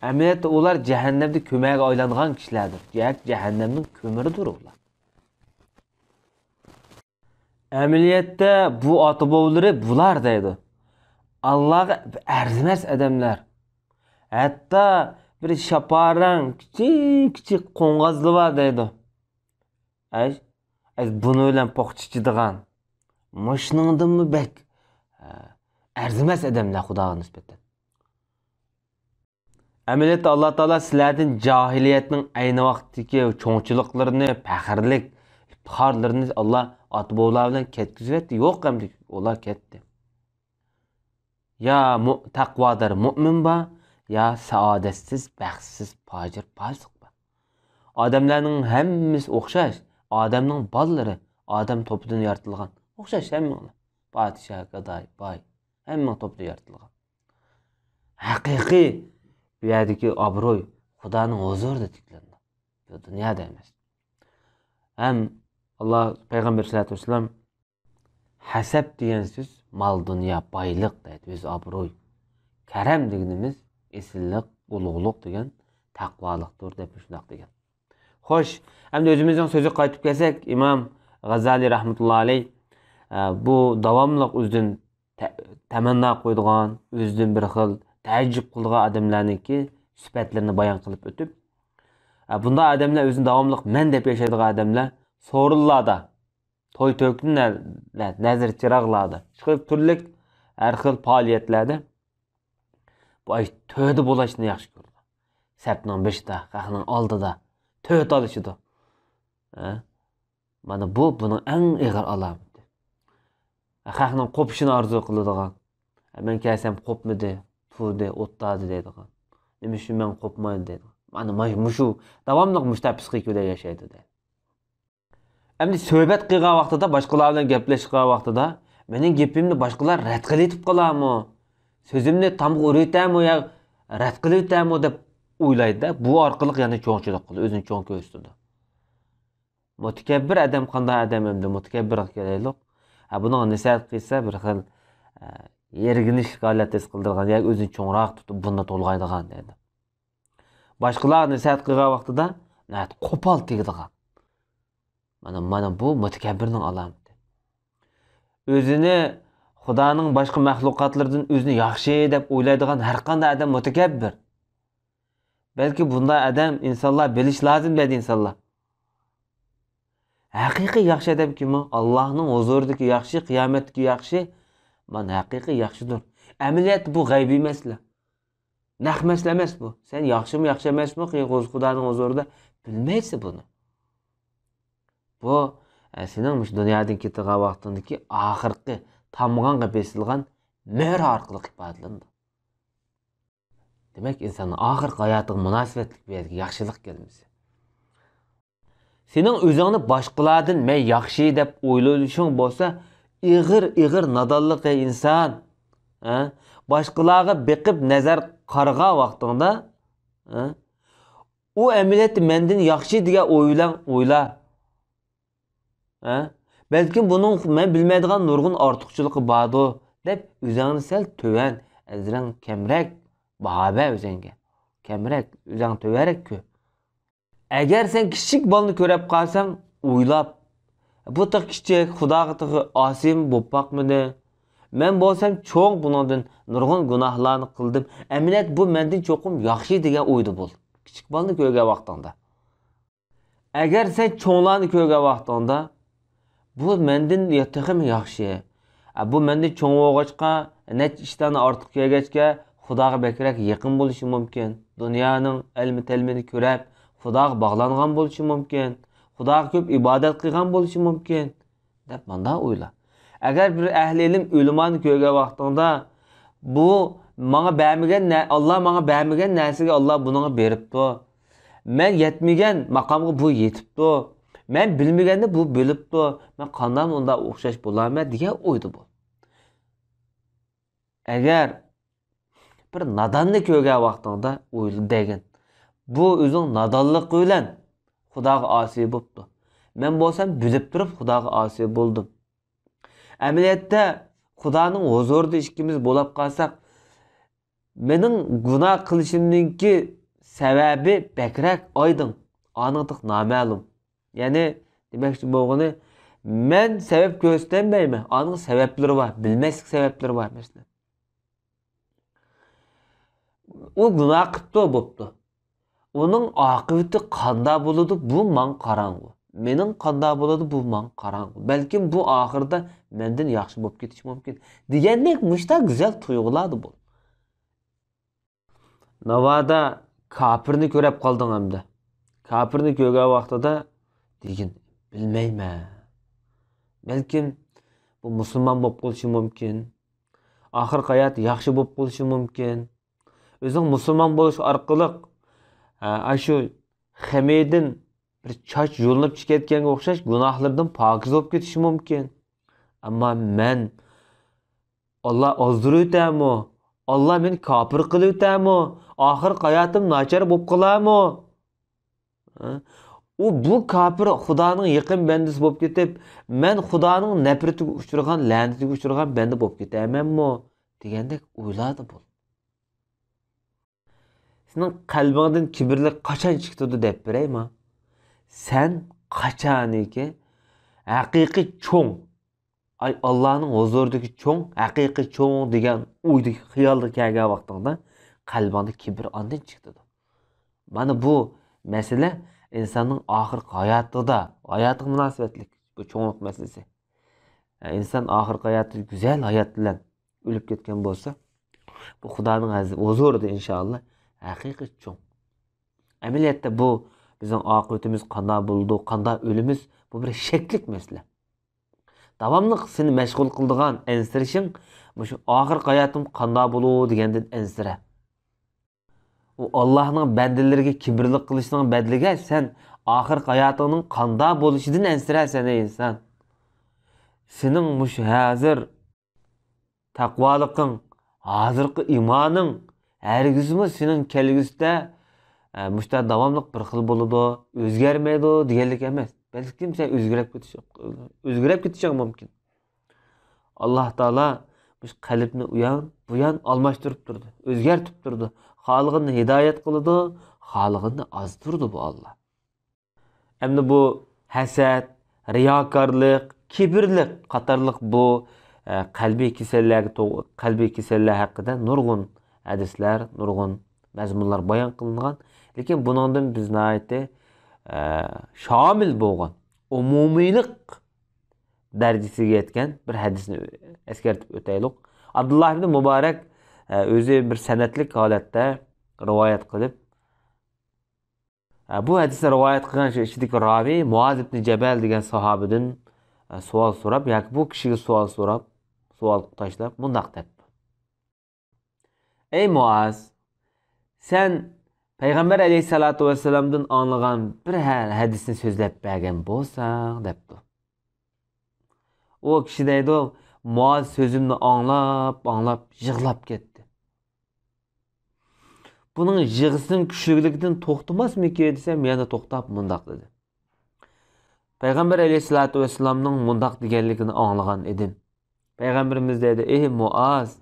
ئەمەلىيەتتە ئۇلار جەھەننەمدە كۆمەرگە ئايلانغان كىشىلەردۇر. ياكى جەھەننەمنىڭ كۆمۈرىدۇر ئۇلار. ئەمەلىيەتتە بۇ ئاتا-بوۋىلىرى بۇلار دەيدۇ. ئاللاغا ئەرزىمەس ئادەملەر. ھەتتا بىر شاپارەڭ كىچىك-كىچىك قوڭغازلا بار دەيدۇ. ئەي، ئەي، بۇنى بىلەن پوختا ئىچىدىغان. مۇشۇنىڭدىنمۇ بەك، ئە، ئەرزىمەس ئادەملەر خۇداغا نىسبەتەن. ئەمەلىيەتتە ئاللا تائالا سىلەردىن جاھىلىيەتنىڭ ئەينى ۋاقىتتىكى چوڭچىلىقلىرىنى، پەخىرلىك ئىپتىخارلىرىنى ئاللا ئاتا-بوۋىلار بىلەن كەتكۈزۈۋەتتى. يوق ئەمدى، ئۇلار كەتتى. يا مۇ-، تەقۋادار مۇئمىن بار، يا سائادەتسىز، بەختسىز، پاجىر، پاسىق بار. ئادەملەرنىڭ ھەممىسى ئوخشاش. ئادەمنىڭ بالىلىرى ئادەم توپىدىن يارىتىلغان. ئوخشاش ھەممىڭلار. پادىشاھ، گاداي، باي، ھەممىڭ توپىدىن يارىتىلغان. ھەقىقىي بۇ يەردىكى ئابرۇي خۇدانىڭ ھۇزۇرىدا تىكلىنىدۇ. بۇ دۇنيادا ئەمەس. ھەم ئاللا پەيغەمبەر سەللەللاھۇ ئەلەيھى ۋەسەللەم ھەسەب دېگەن سۆز مال-دۇنيا، بايلىق دەيدۇ، ئۆز ئابرۇي. كەرەم دېگىنىمىز ئېسىللىق، ئۇلۇغلۇق دېگەن تەقۋالىقتۇر دەپ شۇنداق دېگەن. خوش، ئەمدى ئۆزىمىزنىڭ سۆزىگە قايتىپ كەلسەك، ئىمام غازالىي رەھمەتۇللا ئەلەيھ، ئە، بۇ داۋاملىق ئۆزىدىن تە-، تەمەننا قويىدىغان، ئۆزىدىن بىر خىل تەئەججۈپ قىلىدىغان ئادەملەرنىڭكى سۈپەتلىرىنى بايان قىلىپ ئۆتۈپ، ئە، بۇنداق ئادەملەر ئۆزىنى داۋاملىق مەن دەپ ياشايدىغان ئادەملەر سورۇنلاردا، توي تۆكۈنلەردە، نەزىر چىراغلاردا، ئىشقىلىپ تۈرلۈك ھەر خىل پائالىيەتلەردە بۇ ئاي تۆردە بولۇشنى ياخشى كۆرىدۇ. سەپنىڭ بېشىدا، خەقنىڭ ئالدىدا، تۆت ئالىشىدۇ. ھە؟ مانا بۇ بۇنىڭ ئەڭ ئېغىر ئالامىتى. خەقنىڭ قوپۇشىنى ئارزۇ قىلىدىغان. مەن كەلسەم قوپمىدى، تۇردى، ئولتۇردى دەيدىغان. نېمە ئۈچۈن مەن قوپمايدۇ دەيدىغان. مانا مۇشۇ داۋاملىق مۇشۇنداق پسىخىكا بىلەن ياشايدۇ دەيدۇ. ئەمدى سۆھبەت قىلغان ۋاقتىدا، باشقىلار بىلەن گەپلەشكەن ۋاقتىدا، مېنىڭ گېپىمنى باشقىلار رەت قىلىۋېتىپ قالارمۇ؟ سۆزۈمنى تامغا ئۇرۇۋېتەرمۇ يا رەت قىلىۋېتەرمۇ دەپ ئويلايدۇ-دە، بۇ ئارقىلىق يەنە چوڭچىلىق قىلىدۇ، ئۆزىنى چوڭ كۆرسىتىدۇ. مۇتەكەببىر ئادەم قانداق ئادەم ئەمدى؟ مۇتەكەببىرغا كېلەيلۇق. ھە، بۇنىڭغا نەسىھەت قىلسا بىر خىل، ئە، يەرگىنىشلىك ھالەت ھېس قىلدۇرغان ياكى ئۆزىنى چوڭراق تۇتۇپ بۇنداق تولغايدىغان دەيدۇ. باشقىلارغا نەسىھەت قىلغان ۋاقتىدا ناھايىتى قوپال تېگىدىغان. مانا، مانا بۇ مۇتەكەببىرنىڭ ئالامىتى. ئۆزىنى خۇدانىڭ باشقا مەخلۇقاتلىرىدىن ئۆزىنى ياخشى دەپ ئويلايدىغان ھەر قانداق ئادەم مۇتەكەببىر. بەلكى بۇنداق ئادەم ئىنسانلار بىلىش لازىم دەيدۇ ئىنسانلار. ھەقىقىي ياخشى ئادەم كىم ئۇ؟ ئاللاھنىڭ ھۇزۇرىدىكى ياخشى، قىيامەتتىكى ياخشى. مانا ھەقىقىي ياخشىدۇر. ئەمەلىيەتتە بۇ غەيبىي مەسىلە. نەق مەسىلە ئەمەس بۇ. سەن ياخشىمۇ، ياخشى ئەمەسمۇ، خۇدانىڭ ھۇزۇرىدا بىلمەيسەن بۇنى. بۇ، ئە، سېنىڭ مۇشۇ دۇنيادىن كېتىدىغان ۋاقتىڭدىكى ئاخىرقى تامغانغا بېسىلغان مۆھۈر ئارقىلىق ئىپادىلىنىدۇ. دېمەك، ئىنساننىڭ ئاخىرقى ھاياتىغا مۇناسىۋەتلىك بۇ يەرگە ياخشىلىق كەلمىسى. سېنىڭ ئۆزۈڭنى باشقىلاردىن مەن ياخشى دەپ ئويلىشىڭ بولسا، ئېغىر، ئېغىر نادانلىق، ئەي ئىنسان. ھە؟ باشقىلارغا بېقىپ نەزەر قارىغان ۋاقتىڭدا، ھە؟ ئۇ ئەمەلىيەتتە مەندىن ياخشى دېگەن ئوي بىلەن ئويلا. ھە؟ بەلكىم بۇنىڭ مەن بىلمەيدىغان نۇرغۇن ئارتۇقچىلىقى باردۇ، دەپ ئۆزۈڭنى سەل تۆۋەن، ئەزرەڭ كەمرەك باھا بەر ئۆزۈڭگە. كەمرەك، ئۆزۈڭ تۆۋەنرەك كۆر. ئەگەر سەن كىچىك بالىنى كۆرۈپ قالساڭ، ئويلاپ، بۇ تېخى كىچىك، خۇداغا تېخى ئاسىيمۇ بولۇپ باقمىدى. مەن بولسام چوڭ بۇنىڭدىن نۇرغۇن گۇناھلارنى قىلدىم. ئەمەلىيەت بۇ مەندىن چوقۇم ياخشى دېگەن ئويدا بول. كىچىك بالىنى كۆرگەن ۋاقتىڭدا. ئەگەر سەن چوڭلارنى كۆرگەن ۋاقتىڭدا، بۇ مەندىن يا-، تېخىمۇ ياخشى. ئە، بۇ مەندىن چوڭ بولغاچقا، نەچچە ئىشلارنى ئارتۇق كۆرگەچكە، خۇداغا بەكرەك يېقىن بولۇشى مۇمكىن. دۇنيانىڭ ئەلمە-تەلمىنى كۆرۈپ، خۇداغا باغلانغان بولۇشى مۇمكىن. خۇداغا كۆپ ئىبادەت قىلغان بولۇشى مۇمكىن. دەپ مانداق ئويلا. ئەگەر بىر ئەھلى ئىلىم ئۆلىمانى كۆرگەن ۋاقتىڭدا، بۇ ماڭا بەرمىگەن نە-، ئاللا ماڭا بەرمىگەن نەرسىگە ئاللا بۇنىڭغا بېرىپتۇ. مەن يەتمىگەن ماقامغا بۇ يېتىپتۇ. مەن بىلمىگەننى بۇ بىلىپتۇ. مەن قانداق ئۇنداق ئوخشاش بولارمەن دېگەن ئويدا بول. ئەگەر بىر ناداننى كۆرگەن ۋاقتىڭدا ئويلا دېگىن. بۇ ئۆزۈڭ نادانلىقى بىلەن خۇداغا ئاسىي بوپتۇ. مەن بولسام بىلىپ تۇرۇپ خۇداغا ئاسىي بولدۇم. ئەمەلىيەتتە خۇدانىڭ ھۇزۇرىدا ئىككىمىز بولاپ قالساق، مېنىڭ گۇناھ قىلىشىمنىڭكى سەۋەبى بەكرەك ئايدىڭ، ئانىڭدىق نامەلۇم. يەنى دېمەكچى بولغىنى، مەن سەۋەب كۆرسىتەلمەيمەن، ئانىڭ سەۋەبلىرى بار، بىلمەسلىك سەۋەبلىرى بار، مەسىلەن. ئۇ گۇناھ قىپتۇ، بوپتۇ. ئۇنىڭ ئاقىۋىتى قانداق بولىدۇ، بۇ ماڭا قاراڭغۇ. مېنىڭ قانداق بولىدۇ، بۇ ماڭا قاراڭغۇ. بەلكىم بۇ ئاخىرىدا مەندىن ياخشى بولۇپ كېتىشى مۇمكىن. دېگەندەك مۇشۇنداق گۈزەل تۇيغۇلاردا بول. ناۋادا كاپىرنى كۆرۈپ قالدىڭ ئەمدى. كاپىرنى كۆرگەن ۋاقتىدا دېگىن، بىلمەيمەن. بەلكىم بۇ مۇسۇلمان بولۇپ قېلىشى مۇمكىن. ئاخىرقى ھاياتى ياخشى بولۇپ قېلىشى مۇمكىن. ئۆزۈڭ مۇسۇلمان بولۇش ئارقىلىق، ھە، ئاشۇ خېمىدىن بىر چاچ يۇلۇنۇپ چىقىۋەتكەنگە ئوخشاش گۇناھلىرىدىن پاكىز بولۇپ كېتىشى مۇمكىن. ئەمما مەن، ئاللا ئازدۇرۇۋېتەرمۇ؟ ئاللا مېنى كاپىر قىلىۋېتەرمۇ؟ ئاخىرقى ھاياتىم ناچار بولۇپ قالارمۇ؟ ھە؟ ئۇ، بۇ كاپىر خۇدانىڭ يېقىن بەندىسى بولۇپ كېتىپ، مەن خۇدانىڭ نەپرىتىگە ئۇچرىغان، لەنىتىگە ئۇچرىغان بەندە بولۇپ كېتەرمەنمۇ؟ دېگەندەك ئويلاردا بول. سېنىڭ قەلبىڭدىن كىبىرلىك قاچان چىقتىدۇ دەپ بېرەيما؟ سەن قاچانكى ھەقىقىي چوڭ، ئاي، ئاللانىڭ ھۇزۇرىدىكى چوڭ، ھەقىقىي چوڭ دېگەن ئويدىكى خىيالغا كەلگەن ۋاقتىڭدا، قەلبىڭدە كىبىر ئاندىن چىقىدۇ. مانا بۇ مەسىلە ئىنساننىڭ ئاخىرقى ھاياتىدا، ھاياتىغا مۇناسىۋەتلىك بۇ چوڭلۇق مەسىلىسى. ئىنسان ئاخىرقى ھاياتىدا گۈزەل ھايات بىلەن ئۆلۈپ كەتكەن بولسا، بۇ خۇدانىڭ ھەز-، ھۇزۇرىدا ئىنشائاللا ھەقىقىي چوڭ. ئەمەلىيەتتە بۇ بىزنىڭ ئاقىۋىتىمىز قانداق بولىدۇ، قانداق ئۆلىمىز، بۇ بىر شەكلىك مەسىلە. داۋاملىق سېنى مەشغۇل قىلىدىغان ئەنسىرىشىڭ مۇشۇ ئاخىرقى ھاياتىم قانداق بولىدۇ دېگەندىن ئەنسىرە. ئۇ ئاللاھنىڭ بەندىلىرىگە كىبىرلىق قىلىشنىڭ بەدىلىگە سەن ئاخىرقى ھاياتىڭنىڭ قانداق بولۇشىدىن ئەنسىرە سەن، ئەي ئىنسان. سېنىڭ مۇشۇ ھازىر تەقۋالىقىڭ، ھازىرقى ئىمانىڭ ھەرگىزمۇ سېنىڭ كەلگۈسىدە، ئە، مۇشۇنداق داۋاملىق بىر خىل بولىدۇ، ئۆزگەرمەيدۇ دېگەنلىك ئەمەس. بەلكىم سەن ئۆزگىرىپ كېتىش-، ئۆزگىرىپ كېتىشىڭ مۇمكىن. ئاللاھ تائالا مۇشۇ قەلبنى ئۇيان، بۇيان ئالماشتۇرۇپ تۇرىدۇ، ئۆزگەرتىپ تۇرىدۇ. خالىغىنىنى ھىدايەت قىلىدۇ، خالىغىنىنى ئازدۇرىدۇ بۇ ئاللاھ. ئەمدى بۇ ھەسەت، رىياكارلىق، كىبىرلىك قاتارلىق بۇ، ئە، قەلبىي كېسەللەرگە تو-، قەلبىي كېسەللەر ھەققىدە نۇرغۇن ھەدىسلەر، نۇرغۇن مەزمۇنلار بايان قىلىنغان. لېكىن بۇنىڭدىن بىز ناھايىتى، ئە، شامىل بولغان، ئومۇمىيلىق دەرىجىسىگە يەتكەن بىر ھەدىسنى ئەسكەرتىپ ئۆتەيلۇق. ئابدۇللا ئىبنى مۇبارەك، ئە، ئۆزى بىر سەنەدلىك ھالەتتە رىۋايەت قىلىپ، ئە، بۇ ھەدىسنى رىۋايەت قىلغان شۇ ئىچىدىكى راۋى مۇئاز ئىبنى جەبەل دېگەن ساھابىدىن، ئە، سوئال سوراپ ياكى بۇ كىشىگە سوئال سوراپ، سوئال تاشلاپ مۇنداق دەپتۇ. ئەي مۇئاز، سەن پەيغەمبەر ئەلەيھىسسالاتۇ ۋەسسالامدىن ئاڭلىغان بىر ھە-، ھەدىسنى سۆزلەپ بەرگەن بولساڭ، دەپتۇ. ئۇ كىشى دەيدۇ، مۇئاز سۆزۈمنى ئاڭلاپ، ئاڭلاپ يىغلاپ كەتتى. بۇنىڭ يىغىسىنىڭ كۈچلۈكلۈكىدىن توختىماسمىكىن دېسەم، يەنە توختاپ مۇنداق دېدى. پەيغەمبەر ئەلەيھىسسالاتۇ ۋەسسالامنىڭ مۇنداق دېگەنلىكىنى ئاڭلىغان ئىدىم. پەيغەمبىرىمىز دەيدۇ، ئېي مۇئاز،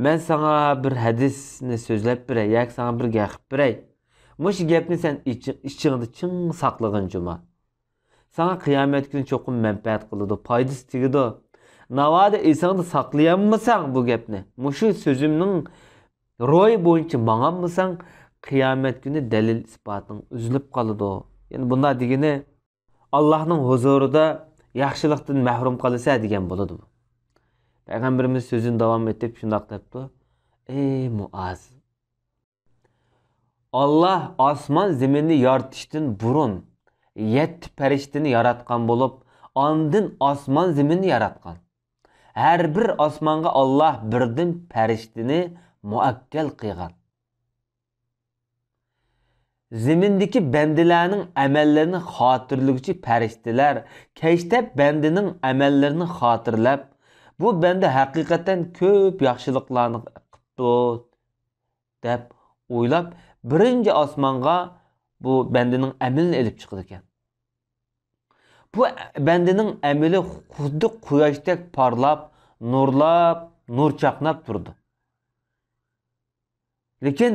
مەن ساڭا بىر ھەدىسنى سۆزلەپ بېرەي ياكى ساڭا بىر گەپ قىلىپ بېرەي. مۇشۇ گەپنى سەن ئىچ-، ئىچىڭدە چىڭ ساقلىغىن جۇما. ساڭا قىيامەت كۈنى چوقۇم مەنپەئەت قىلىدۇ، پايدىسى تېگىدۇ. ناۋادا ئېسىڭدە ساقلىيالمىساڭ بۇ گەپنى، مۇشۇ سۆزۈمنىڭ روھى بويىچە ماڭالمىساڭ، قىيامەت كۈنى دەلىل ئىسپاتىڭ ئۈزۈلۈپ قالىدۇ. يەنى بۇنداق دېگىنى، ئاللاھنىڭ ھۇزۇرىدا ياخشىلىقتىن مەھرۇم قالىسەن دېگەن بولىدۇ. پەيغەمبىرىمىز سۆزىنى داۋام ئېتىپ شۇنداق دەپتۇ، ئەي مۇئاز، ئاللاھ ئاسمان زېمىننى يارىتىشتىن بۇرۇن يەتتە پەرىشتىنى ياراتقان بولۇپ، ئاندىن ئاسمان زېمىننى ياراتقان. ھەر بىر ئاسمانغا ئاللاھ بىردىن پەرىشتىنى مۇئەككەل قىلغان. زېمىندىكى بەندىلەرنىڭ ئەمەللىرىنى خاتىرىلىگۈچى پەرىشتىلەر كەچتە بەندىنىڭ ئەمەللىرىنى خاتىرىلەپ، بۇ بەندە ھەقىقەتەن كۆپ ياخشىلىقلارنى قىپتۇ، دەپ ئويلاپ، بىرىنچى ئاسمانغا بۇ بەندىنىڭ ئەمىلىنى ئېلىپ چىقىدىكەن. بۇ بەندىنىڭ ئەمىلى خۇددى قۇياشتەك پارلاپ، نۇرلاپ، نۇر چاقناپ تۇرىدۇ. لېكىن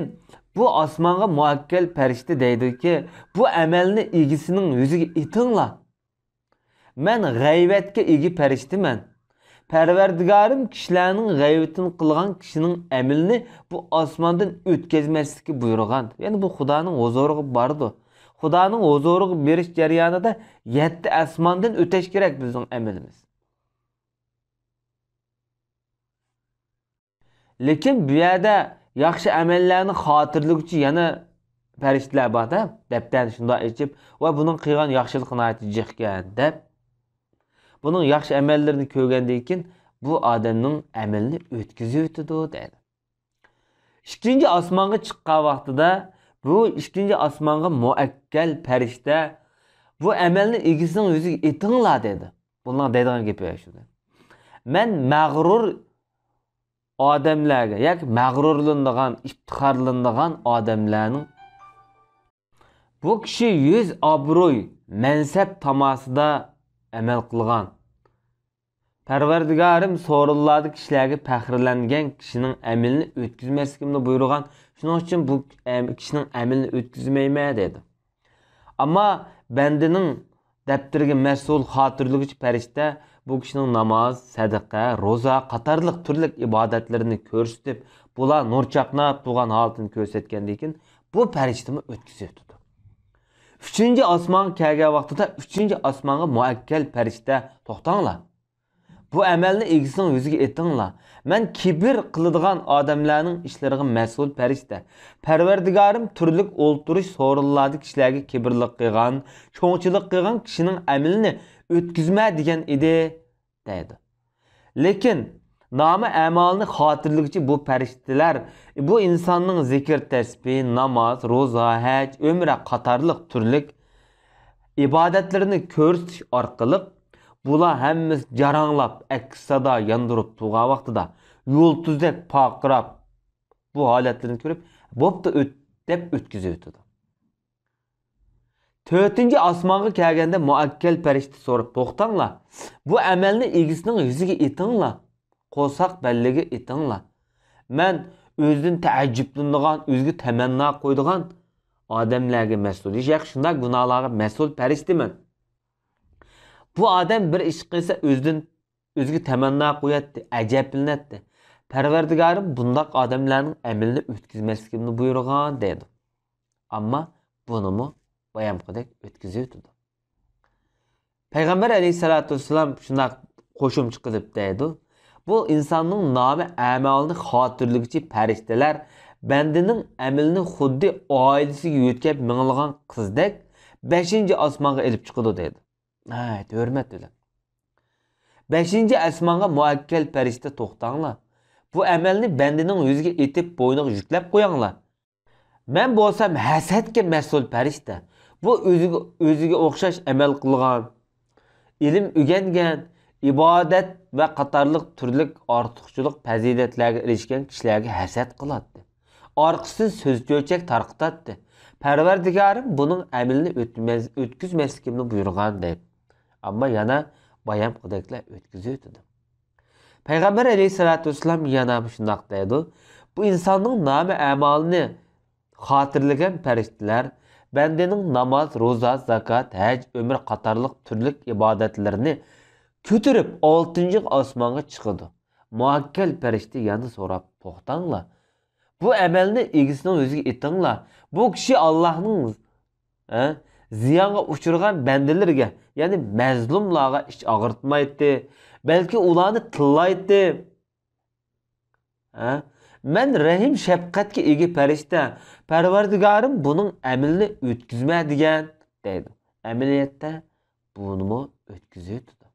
بۇ ئاسمانغا مۇئەككەل پەرىشتە دەيدۇكى، بۇ ئەمەلنى ئىگىسىنىڭ يۈزىگە ئېتىڭلار. مەن غەيۋەتكە ئىگە پەرىشتىمەن. پەرۋەردىگارىم كىشىلەرنىڭ غەيۋىتىنى قىلغان كىشىنىڭ ئەمىلىنى بۇ ئاسماندىن ئۆتكۈزمەسلىككە بۇيرۇغان. يەنى بۇ خۇدانىڭ ھۇزۇرىغا بارىدۇ. خۇدانىڭ ھۇزۇرىغا بېرىش جەريانىدا يەتتە ئاسماندىن ئۆتۈش كېرەك بىزنىڭ ئەمىلىمىز. لېكىن بۇ يەردە ياخشى ئەمەللەرنى خاتىرىلىگۈچى يەنە پەرىشتىلەر بار-دە، دەپتەرنى شۇنداق ئېچىپ، ۋە بۇنىڭ قىلغان ياخشىلىقى ناھايىتى جىقكەن، دەپ، بۇنىڭ ياخشى ئەمەللىرىنى كۆرگەندىن كېيىن، بۇ ئادەمنىڭ ئەمىلىنى ئۆتكۈزۈۋېتىدۇ، دەيدۇ. ئىككىنچى ئاسمانغا چىققان ۋاقتىدا، بۇ ئىككىنچى ئاسمانغا مۇئەككەل پەرىشتە، بۇ ئەمەلنى ئىگىسىنىڭ يۈزىگە ئېتىڭلار، دەيدۇ. بۇلارنىڭ دەيدىغان گېپى شۇ. مەن مەغرۇر ئادەملەرگە ياكى مەغرۇرلىنىدىغان، ئىپتىخارلىنىدىغان ئادەملەرنىڭ، بۇ كىشى يۈز ئابرۇي، مەنسەپ تاماسىدا ئەمەل قىلغان، پەرۋەردىگارىم سورۇنلاردا كىشىلەرگە پەخىرلەنگەن كىشىنىڭ ئەمىلىنى ئۆتكۈزمەسلىكىمنى بۇيرۇغان، شۇنىڭ ئۈچۈن بۇ ئەم-، كىشىنىڭ ئەمىلىنى ئۆتكۈزمەيمەن، دەيدۇ. ئەمما بەندىنىڭ دەپتىرىگە مەسئۇل خاتىرىلىگۈچى پەرىشتە بۇ كىشىنىڭ ناماز، سەدىقە، روزا قاتارلىق تۈرلۈك ئىبادەتلىرىنى كۆرسىتىپ، بۇلار نۇر چاقناپ تۇرغان ھالىتىنى كۆرسەتكەندىن كېيىن، بۇ پەرىشتىمۇ ئۆتكۈزۈۋېتىدۇ. ئۈچىنچى ئاسمانغا كەلگەن ۋاقتىدا ئۈچىنچى ئاسمانغا مۇئەككەل پەرىشتە، توختاڭلار. بۇ ئەمەلنى ئىگىسىنىڭ يۈزىگە ئېتىڭلار. مەن كىبىر قىلىدىغان ئادەملەرنىڭ ئىشلىرىغا مەسئۇل پەرىشتە. پەرۋەردىگارىم تۈرلۈك ئولتۇرۇش سورۇنلاردا كىشىلەرگە كىبىرلىق قىلغان، چوڭچىلىق قىلغان كىشىنىڭ ئەمىلىنى ئۆتكۈزمە دېگەن ئىدى، دەيدۇ. لېكىن نامە ئەمالنى خاتىرىلىگۈچى بۇ پەرىشتىلەر بۇ ئىنساننىڭ زىكىر تەسبىھ، ناماز، روزا، ھەج، ئۆمرە قاتارلىق تۈرلۈك ئىبادەتلىرىنى كۆرسىتىش ئارقىلىق، بۇلار ھەممىسى جاراڭلاپ، ئەكس سادا ياندۇرۇپ تۇرغان ۋاقتىدا، يۇلتۇزدەك پارقىراپ، بۇ ھالەتلىرىنى كۆرۈپ، بوپتۇ ئۆت، دەپ ئۆتكۈزۈۋېتىدۇ. تۆتىنچى ئاسمانغا كەلگەندە مۇئەككەل پەرىشتە سوراپ، توختاڭلار، بۇ ئەمەلنى ئىگىسىنىڭ يۈزىگە ئېتىڭلار، قورساق بەللىگە ئېتىڭلار. مەن ئۆزىدىن تەئەججۈپلىنىدىغان، ئۆزىگە تەمەننا قويىدىغان ئادەملەرگە مەسئۇل، ياكى شۇنداق گۇناھلارغا مەسئۇل پەرىشتىمەن. بۇ ئادەم بىر ئىش قىلسا، ئۆزىدىن ئۆزىگە تەمەننا قوياتتى، ئەجەبلىنەتتى. پەرۋەردىگارىم بۇنداق ئادەملەرنىڭ ئەمىلىنى ئۆتكۈزمەسلىكىمنى بۇيرۇغان، دەيدۇ. ئەمما بۇنىمۇ بايامقىدەك ئۆتكۈزۈۋېتىدۇ. پەيغەمبەر ئەلەيھىسسالاتۇ ۋەسسالام شۇنداق قوشۇمچە قىلىپ دەيدۇ، بۇ ئىنساننىڭ نامە ئەمالىنى خاتىرىلىگۈچى پەرىشتىلەر بەندىنىڭ ئەمىلىنى خۇددى ئائىلىسىگە يۆتكەپ مېڭىلغان قىزدەك بەشىنچى ئاسمانغا ئېلىپ چىقىدۇ، دەيدۇ. ناھايىتى ھۆرمەت بىلەن. بەشىنچى ئاسمانغا مۇئەككەل پەرىشتە، توختاڭلار. بۇ ئەمەلنى بەندىنىڭ يۈزىگە ئېتىپ، بوينىغا يۈكلەپ قويۇڭلار. مەن بولسام ھەسەتكە مەسئۇل پەرىشتە. بۇ ئۆزىگە، ئۆزىگە ئوخشاش ئەمەل قىلغان، ئىلىم ئۆگەنگەن، ئىبادەت ۋە قاتارلىق تۈرلۈك ئارتۇقچىلىق پەزىلەتلەرگە ئېرىشكەن كىشىلەرگە ھەسەت قىلاتتى. ئارقىسىدىن سۆز چۆچەك تارقىتاتتى. پەرۋەردىگارىم بۇنىڭ ئەمىلىنى ئۆتمەز-، ئۆتكۈزمەسلىكىمنى بۇيرۇغان، دەيدۇ. ئەمما يەنە بايامقىدەكلا ئۆتكۈزۈۋېتىدۇ. پەيغەمبەر ئەلەيھىسسالاتۇ ۋەسسالام يەنە مۇشۇنداق دەيدۇ، بۇ ئىنساننىڭ نامە ئەمالىنى خاتىرىلىگەن پەرىشتىلەر بەندىنىڭ ناماز، روزا، زاكات، ھەج، ئۆمرە قاتارلىق تۈرلۈك ئىبادەتلىرىنى كۆتۈرۈپ ئالتىنچى ئاسمانغا چىقىدۇ. مۇئەككەل پەرىشتە يەنە سوراپ، توختاڭلار. بۇ ئەمەلنى ئىگىسىنىڭ يۈزىگە ئېتىڭلار. بۇ كىشى ئاللاھنىڭ، ھە، زىيانغا ئۇچرىغان بەندىلىرىگە، يەنى مەزلۇملارغا ئىچ ئاغرىتمايتتى، بەلكى ئۇلارنى تىللايتتى. ھە؟ مەن رەھىم شەپقەتكە ئىگە پەرىشتە، پەرۋەردىگارىم بۇنىڭ ئەمىلىنى ئۆتكۈزمە دېگەن، دەيدۇ. ئەمەلىيەتتە بۇنىمۇ ئۆتكۈزۈۋېتىدۇ.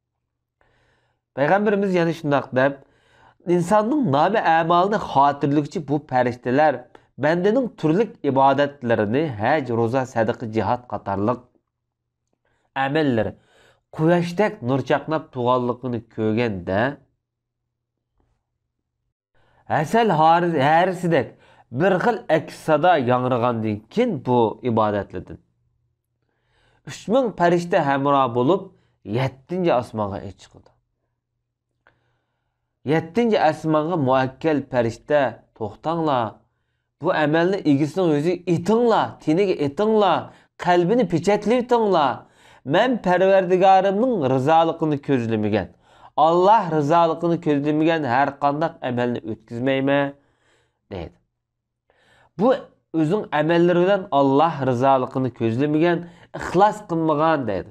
پەيغەمبىرىمىز يەنە شۇنداق دەپ، ئىنساننىڭ نامە ئەمالىنى خاتىرىلىگۈچى بۇ پەرىشتىلەر بەندىنىڭ تۈرلۈك ئىبادەتلىرىنى، ھەج، روزا، سەدىقە، جىھاد قاتارلىق ئەمەللىرى قۇياشتەك نۇر چاقناپ تۇرغانلىقىنى كۆرگەندە، ھەسەل ھار-، ھەرىسىدەك بىر خىل ئەكس سادا ياڭرىغاندىن كېيىن بۇ ئىبادەتلىدىن ئۈچ مىڭ پەرىشتە ھەمراھ بولۇپ، يەتتىنچى ئاسمانغا ئېلىپ چىقىدۇ. يەتتىنچى ئاسمانغا مۇئەككەل پەرىشتە، توختاڭلار، بۇ ئەمەلنى ئىگىسىنىڭ يۈزىگە ئېتىڭلار، تېنىگە ئېتىڭلار، قەلبىنى پېچەتلىۋېتىڭلار. مەن پەرۋەردىگارىمنىڭ رىزالىقىنى كۆزلىمىگەن، ئاللاھ رىزالىقىنى كۆزلىمىگەن ھەر قانداق ئەمەلنى ئۆتكۈزمەيمەن، دەيدۇ. بۇ ئۆزىنىڭ ئەمەللىرى بىلەن ئاللاھ رىزالىقىنى كۆزلىمىگەن، ئىخلاس قىلمىغان، دەيدۇ.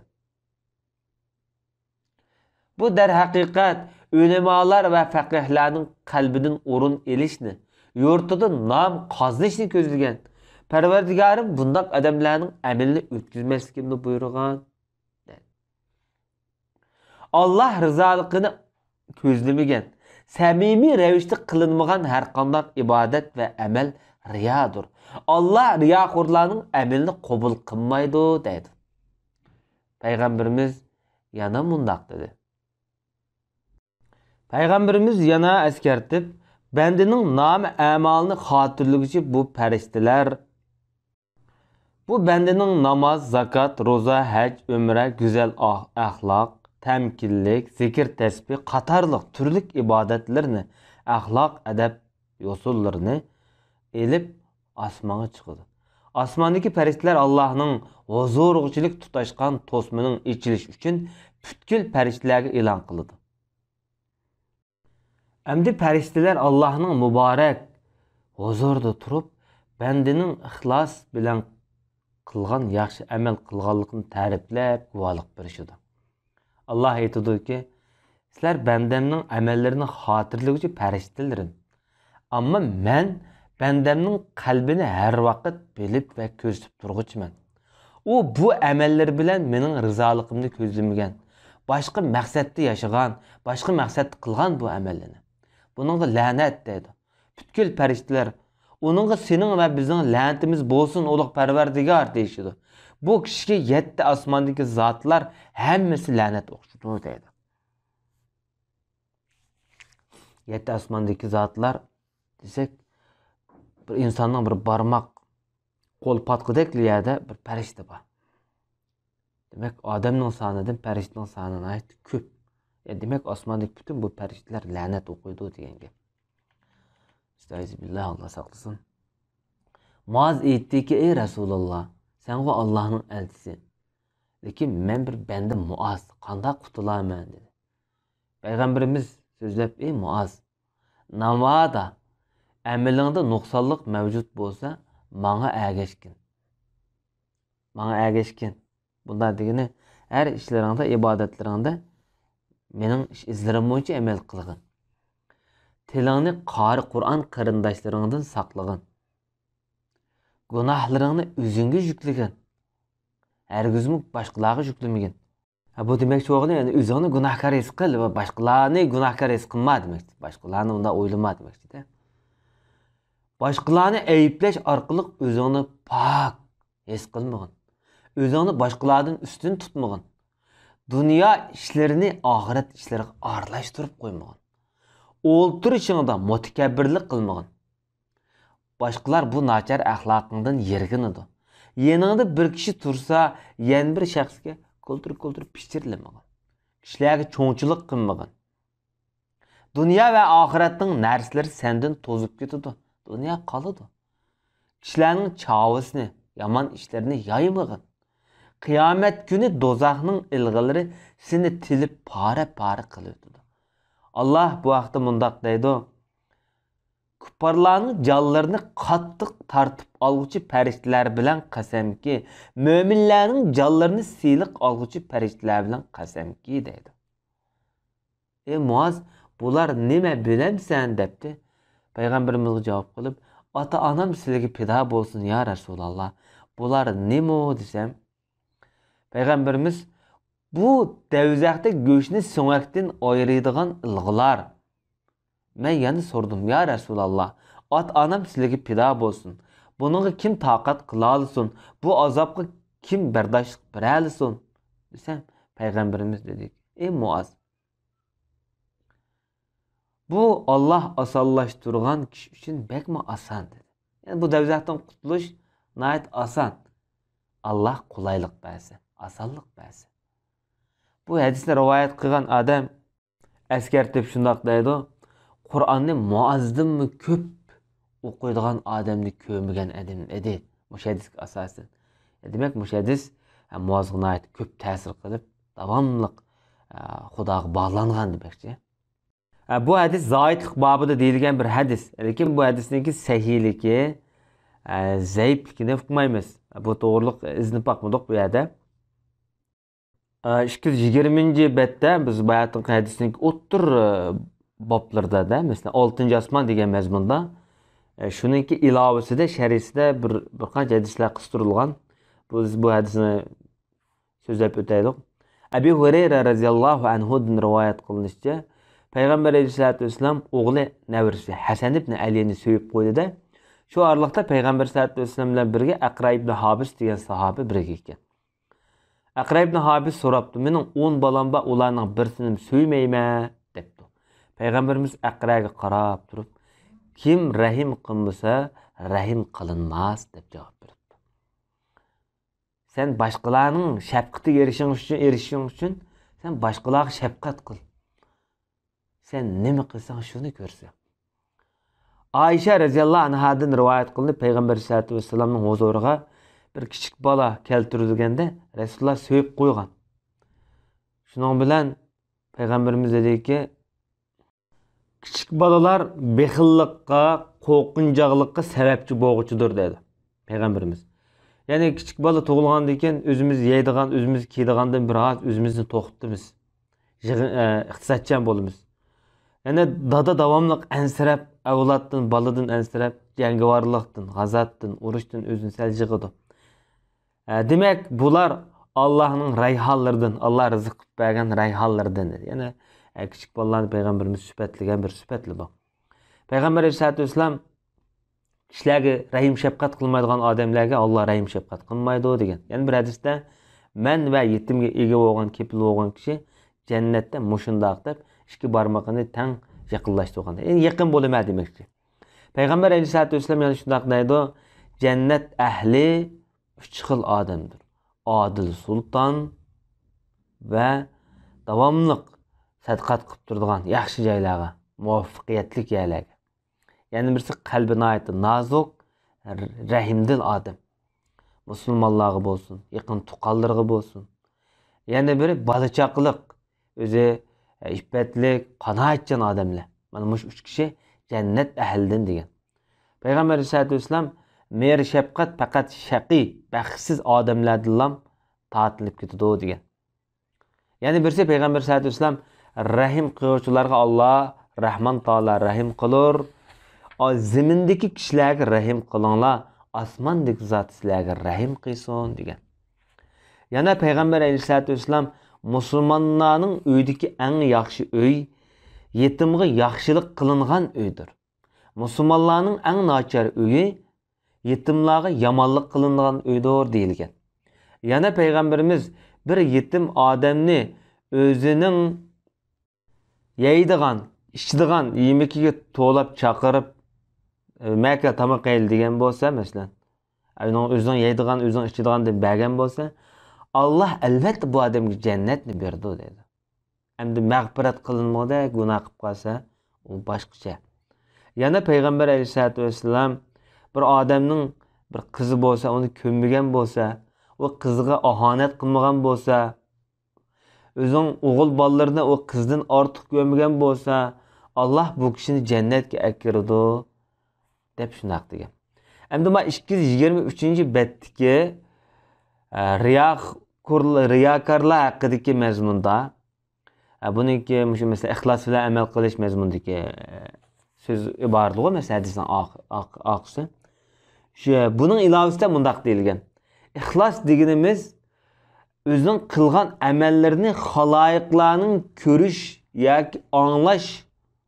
بۇ دەرھەقىقەت ئۆلىمالار ۋە فەقىھلەرنىڭ قەلبىدىن ئورۇن ئېلىشنى، يۇرتىدا نام قازىنىشنى كۆزلىگەن. پەرۋەردىگارىم بۇنداق ئادەملەرنىڭ ئەمىلىنى ئۆتكۈزمەسلىكىمنى بۇيرۇغان. ئاللاھ رىزالىقىنى كۆزلىمىگەن، سەمىمىي رەۋىشتە قىلىنمىغان ھەرقانداق ئىبادەت ۋە ئەمەل رىيادۇر. ئاللاھ رىياخورلارنىڭ ئەمىلىنى قوبۇل قىلمايدۇ، دەيدۇ. پەيغەمبىرىمىز يەنە مۇنداق دېدى. پەيغەمبىرىمىز يەنە ئەسكەرتىپ، بەندىنىڭ نامە ئەمالىنى خاتىرىلىگۈچى بۇ پەرىشتىلەر، بۇ بەندىنىڭ ناماز، زاكات، روزا، ھەج، ئۆمرە، گۈزەل ئاھ-، ئەخلاق، تەمكىنلىك، زىكىر تەسبىھ قاتارلىق تۈرلۈك ئىبادەتلىرىنى، ئەخلاق، ئەدەپ يوسۇنلىرىنى ئېلىپ ئاسمانغا چىقىدۇ. ئاسماندىكى پەرىشتىلەر ئاللاھنىڭ ھۇزۇرىغىچىلىك تۇتاشقان توسمىنىڭ ئېچىلىشى ئۈچۈن پۈتكۈل پەرىشتىلەرگە ئېلان قىلىدۇ. ئەمدى پەرىشتىلەر ئاللاھنىڭ مۇبارەك ھۇزۇرىدا تۇرۇپ، بەندىنىڭ ئىخلاس بىلەن قىلغان ياخشى ئەمەل قىلغانلىقىنى تەرىپلەپ گۇۋاھلىق بېرىشىدۇ. ئاللاھ ئېيتىدۇكى، سىلەر بەندەمنىڭ ئەمەللىرىنى خاتىرىلىگۈچى پەرىشتىلىرىم. ئەمما مەن بەندەمنىڭ قەلبىنى ھەر ۋاقىت بىلىپ ۋە كۆزىتىپ تۇرغۇچىمەن. ئۇ بۇ ئەمەللىرى بىلەن مېنىڭ رىزالىقىمنى كۆزلىمىگەن، باشقا مەقسەتتە ياشىغان، باشقا مەقسەتتە قىلغان بۇ ئەمەللىرىنى. بۇنىڭغا لەنەت دەيدۇ. پۈتكۈل پەرىشتىلەر ئۇنىڭغا سېنىڭ ۋە بىزنىڭ لەنىتىمىز بولسۇن، ئۇلۇغ پەرۋەردىگار، دېيىشىدۇ. بۇ كىشىگە يەتتە ئاسماندىكى زاتلار ھەممىسى لەنەت ئوقۇشىدۇ، دەيدۇ. يەتتە ئاسماندىكى زاتلار دېسەك، بىر ئىنساننىڭ بىر بارماق، قول پاتقۇدەكلا يەردە بىر پەرىشتە بار. دېمەك، ئادەمنىڭ سانىدىن پەرىشتىنىڭ سانى ناھايىتى كۆپ. يا، دېمەك، ئاسماندىكى پۈتۈن بۇ پەرىشتىلەر لەنەت ئوقۇيدۇ دېگەن گەپ. ئەستەئىزۇبىللا، ئاللا ساقلىسۇن. مۇئاز ئېيتتىكى، ئەي رەسۇلاللا، سەنغۇ ئاللانىڭ ئەلچىسى. لېكىن مەن بىر بەندە مۇئاز، قانداق قۇتۇلارمەن؟ دېدى. پەيغەمبىرىمىز سۆزلەپ، ئەي مۇئاز، ناۋادا ئەمىلىڭدە نۇقسانلىق مەۋجۇت بولسا، ماڭا ئەگەشكىن. ماڭا ئەگەشكىن. بۇنداق دېگىنى، ھەر ئىشلىرىڭدا، ئىبادەتلىرىڭدە مېنىڭ ئىش ئىزلىرىم بويىچە ئەمەل قىلغىن. تىلىڭنى قارى قۇرئان قېرىنداشلىرىڭدىن ساقلىغىن. گۇناھلىرىڭنى ئۆزۈڭگە يۈكلىگىن. ھەرگىزمۇ باشقىلارغا يۈكلىمىگىن. ھە، بۇ دېمەكچى بولغىنى، يەنى ئۆزۈڭنى گۇناھكار ھېس قىل ۋە باشقىلارنى گۇناھكار ھېس قىلما دېمەكچى. باشقىلارنى ئۇنداق ئويلىما دېمەكچىدە. باشقىلارنى ئەيىبلەش ئارقىلىق ئۆزۈڭنى پاك ھېس قىلمىغىن. ئۆزۈڭنى باشقىلاردىن ئۈستۈن تۇتمىغىن. دۇنيا ئىشلىرىنى ئاخىرەت ئىشلىرىغا ئارىلاشتۇرۇپ قويمىغىن. ئولتۇرۇشۇڭدا مۇتەكەببىرلىك قىلمىغىن. باشقىلار بۇ ناچار ئەخلاقىڭدىن يىرگىنىدۇ. يېنىڭدا بىر كىشى تۇرسا، يەنە بىر شەخسكە كولتۇر-كولتۇر پىچىرلىمىغىن. كىشىلەرگە چوڭچىلىق قىلمىغىن. دۇنيا ۋە ئاخىرەتنىڭ نەرسىلىرى سەندىن توزۇپ كېتىدۇ. دۇنيا قالىدۇ. كىشىلەرنىڭ چاۋىسىنى، يامان ئىشلىرىنى يايمىغىن. قىيامەت كۈنى دوزاخنىڭ ئىلغىلىرى سېنى تىلىپ پارە-پارە قىلىۋېتىدۇ. ئاللاھ بۇ ھەقتە مۇنداق دەيدۇ، كۇپپارلارنىڭ جانلىرىنى قاتتىق تارتىپ ئالغۇچى پەرىشتىلەر بىلەن قەسەمكى، مۆمىنلەرنىڭ جانلىرىنى سىلىق ئالغۇچى پەرىشتىلەر بىلەن قەسەمكى، دەيدۇ. ئەي مۇئاز، بۇلار نېمە، بىلەمسەن؟ دەپتۇ. پەيغەمبىرىمىزگە جاۋاب قىلىپ، ئاتا-ئانام سىلىگە پىدا بولسۇن، يا رەسۇلاللا. بۇلار نېمە دېسەم، پەيغەمبىرىمىز، بۇ دەۋزەختە گۆشنى سۆڭەكتىن ئايرىيدىغان ئىلغىلار. مەن يەنە سورىدىم، يا رەسۇلاللا، ئاتا-ئانام سىلىگە پىدا بولسۇن. بۇنىڭغا كىم تاقەت قىلالىسۇن؟ بۇ ئازابقا كىم بەرداشلىق بېرەلىسۇن؟ دېسەم، پەيغەمبىرىمىز دېدى، ئەي مۇئاز، بۇ ئاللاھ ئاسانلاشتۇرغان كىشى ئۈچۈن بەكمۇ ئاسان، دېدى. يەنى بۇ دەۋزەختىن قۇتۇلۇش ناھايىتى ئاسان. ئاللاھ قولايلىق بەرسە، ئاسانلىق بەرسە. بۇ ھەدىسنى رىۋايەت قىلغان ئادەم ئەسكەرتىپ شۇنداق دەيدۇ، قۇرئاننى مۇئازدىنمۇ كۆپ ئوقۇيدىغان ئادەمنى كۆرمىگەن ئادەم ئىدى. مۇشۇ ھەدىسكە ئاساسەن. دېمەك، مۇشۇ ھەدىس، ھە، مۇئازغا ناھايىتى كۆپ تەسىر قىلىپ، داۋاملىق، ھە، خۇداغا باغلانغان دېمەكچى. ھە، بۇ ھەدىس زاھىدلىق بابىدا دېيىلگەن بىر ھەدىس. لېكىن بۇ ھەدىسنىڭكى سەھىھلىكى، ھە، زەئىپلىكىنى ئۇقمايمىز. بۇ توغرىلىق ئىزدىنىپ باقمىدۇق بۇ يەردە. ئىككى يۈز يىگىرمىنچى بەتتە بىز باياتىنقى ھەدىسنىڭ ئوتتۇرا بابلىرىدا، مەسىلەن، ئالتىنچى ئاسمان دېگەن مەزمۇندا، شۇنىڭكى ئىلاۋىسىدە، شەرھىسىدە بىر، بىر قانچە ھەدىسلەر قىستۇرۇلغان. بۇ، بۇ ھەدىسنى سۆزلەپ ئۆتەيلۇق. ئەبى ھۇرەيرە رەزىياللاھۇ ئەنھۇدىن رىۋايەت قىلىنىشىچە، پەيغەمبەر ئەلەيھىسسالاتۇ ۋەسسالام ئوغلى نەۋرىسى ھەسەن ئىبنى ئەلىنى سۆيۈپ قويدى-دە، شۇ ئارىلىقتا پەيغەمبەر ساللاللاھۇ ئەلەيھى ۋەسەللەم بىلەن بىرگە ئەقرە ئىبنى ھابىس دېگەن ساھابە بىرگە ئىكەن. ئەقرە ئىبنى ھابىس سوراپتۇ، مېنىڭ ئون بالام بار، ئۇلارنىڭ بىرسىنىمۇ سۆيمەيمەن، دەپتۇ. پەيغەمبىرىمىز ئەقرەگە قاراپ تۇرۇپ، كىم رەھىم قىلمىسا، رەھىم قىلىنماس، دەپ جاۋاب بېرىپتۇ. سەن باشقىلارنىڭ شەپقىتىگە ئېرىشىش ئۈچۈن، ئېرىشىش ئۈچۈن سەن باشقىلارغا شەپقەت قىل. سەن نېمە قىلساڭ، شۇنى كۆرسەڭ. ئائىشە رەزىياللاھۇ ئەنھادىن رىۋايەت قىلىنىپ، پەيغەمبەر ئەلەيھىسسالاتۇ ۋەسسالامنىڭ ھۇزۇرىغا بىر كىچىك بالا كەلتۈرۈلگەندە، رەسۇلۇللا سۆيۈپ قويغان. شۇنىڭ بىلەن پەيغەمبىرىمىز دېدىكى، كىچىك بالىلار بېخىللىققا، قورقۇنچاقلىققا سەۋەبچى بولغۇچىدۇر، دېدى پەيغەمبىرىمىز. يەنى كىچىك بالا تۇغۇلغاندىن كېيىن ئۆزىمىز يەيدىغان، ئۆزىمىز كىيىدىغاندىن بىر ئاز ئۆزىمىزنى توختىتىمىز. يىغىن، ئە، ئىقتىسادچان بولىمىز. يەنى دادا داۋاملىق ئەنسىرەپ، ئەۋلادتىن، بالىدىن ئەنسىرەپ، جەڭگىۋارلىقتىن، غازاتتىن، ئۇرۇشتىن ئۆزىنى سەل يىغىدۇ. ئە، دېمەك، بۇلار ئاللاھنىڭ رەيھانلىرىدىن، ئاللا رىزىق قىلىپ بەرگەن رەيھانلىرىدىن. يەنى، ئە، كىچىك بالىلارنى پەيغەمبىرىمىز سۈپەتلىگەن بىر سۈپەتلە بۇ. پەيغەمبەر ئەلەيھىسسالاتۇ ۋەسسالام كىشىلەرگە رەھىم شەپقەت قىلمايدىغان ئادەملەرگە ئاللا رەھىم شەپقەت قىلمايدۇ دېگەن. يەنە بىر ھەدىستە، مەن ۋە يېتىمگە ئىگە بولغان، كېپىل بولغان كىشى جەننەتتە مۇشۇنداق دەپ ئىككى بارمىقىنى تەڭ يېقىنلاشتۇرغان. يەنى يېقىن بولىمەن دېمەكچى. پەيغەمبەر ئەلەيھىسسالاتۇ ۋەسسالام يەنە شۇنداق دەيدۇ، جەننەت ئەھلى ئۈچ خىل ئادەمدۇر. ئادىل سۇلتان ۋە داۋاملىق سەدىقات قىلىپ تۇرىدىغان ياخشى جايلارغا، مۇۋەپپەقىيەتلىك يەرلەرگە. يەنە بىرسى قەلبى ناھايىتى نازۇك، رەھىمدىل ئادەم. مۇسۇلمانلارغا بولسۇن، يېقىن تۇغقانلىرىغا بولسۇن. يەنە بىرى بالا چاقىلىق، ئۆزى ئىپپەتلىك، قانائەتچان ئادەملەر. مانا مۇشۇ ئۈچ كىشى جەننەت ئەھلىدىن دېگەن. پەيغەمبەر ئەلەيھىسسالاتۇ ۋەسسالام، مېھىر شەپقەت پەقەت شەقىي، بەختسىز ئادەملەردىنلا تارتىلىپ كېتىدۇ دېگەن. يەنە بىرسى پەيغەمبەر ئەلەيھىسسالاتۇ ۋەسسالام، رەھىم قىلغۇچىلارغا ئاللا، رەھمان تائالا رەھىم قىلۇر. ئا، زېمىندىكى كىشىلەرگە رەھىم قىلىڭلار، ئاسماندىكى زات سىلەرگە رەھىم قىلسۇن دېگەن. يەنە پەيغەمبەر ئەلەيھىسسالاتۇ ۋەسسالام، مۇسۇلمانلارنىڭ ئۆيىدىكى ئەڭ ياخشى ئۆي يېتىمغا ياخشىلىق قىلىنغان ئۆيدۇر. مۇسۇلمانلارنىڭ ئەڭ ناچار ئۆيى يېتىملارغا يامانلىق قىلىنغان ئۆيدۇر دېيىلگەن. يەنە پەيغەمبىرىمىز بىر يېتىم ئادەمنى ئۆزىنىڭ يەيدىغان، ئىچىدىغان يېمىكىگە تولاپ چاقىرىپ، «مەكە تاماق يەيلى» دېگەن بولسا، مەسىلەن، ئۆزىنىڭ، ئۆزىنىڭ يەيدىغان، ئۆزىنىڭ ئىچىدىغاندىن بەرگەن بولسا، ئاللا ئەلۋەتتە بۇ ئادەمگە جەننەتنى بېرىدۇ دەيدۇ. ئەمدى مەغپىرەت قىلىنمىغۇدەك گۇناھ قىلىپ قالسا، ئۇ باشقىچە. يەنە پەيغەمبەر ئەلەيھىسسالاتۇ ۋەسسالام بىر ئادەمنىڭ بىر قىزى بولسا، ئۇنى كۆممىگەن بولسا، ئۇ قىزىغا ئاھانەت قىلمىغان بولسا، ئۆزىنىڭ ئوغۇل بالىلىرىنى ئۇ قىزدىن ئارتۇق كۆرمىگەن بولسا، ئاللا بۇ كىشىنى جەننەتكە ئەكىرىدۇ، دەپ شۇنداق دېگەن. ئەمدى مانا ئىككى يۈز يىگىرمە ئۈچىنچى بەتتىكى، ئە، رىياكور-، رىياكارلار ھەققىدىكى مەزمۇندا، ئە، بۇنىڭكى مۇشۇ مەسىلە ئىخلاس بىلەن ئەمەل قىلىش مەزمۇنىدىكى، ئە، سۆز ئىبارىتىغۇ، مەسىلە ھەدىسنىڭ ئاخ-، ئاخ-، ئاخىرسى. شۇ، بۇنىڭ ئىلاۋىسىدە مۇنداق دېيىلگەن. ئىخلاس دېگىنىمىز ئۆزىنىڭ قىلغان ئەمەللىرىنى خالايىقلارنىڭ كۆرۈش ياكى ئاڭلاش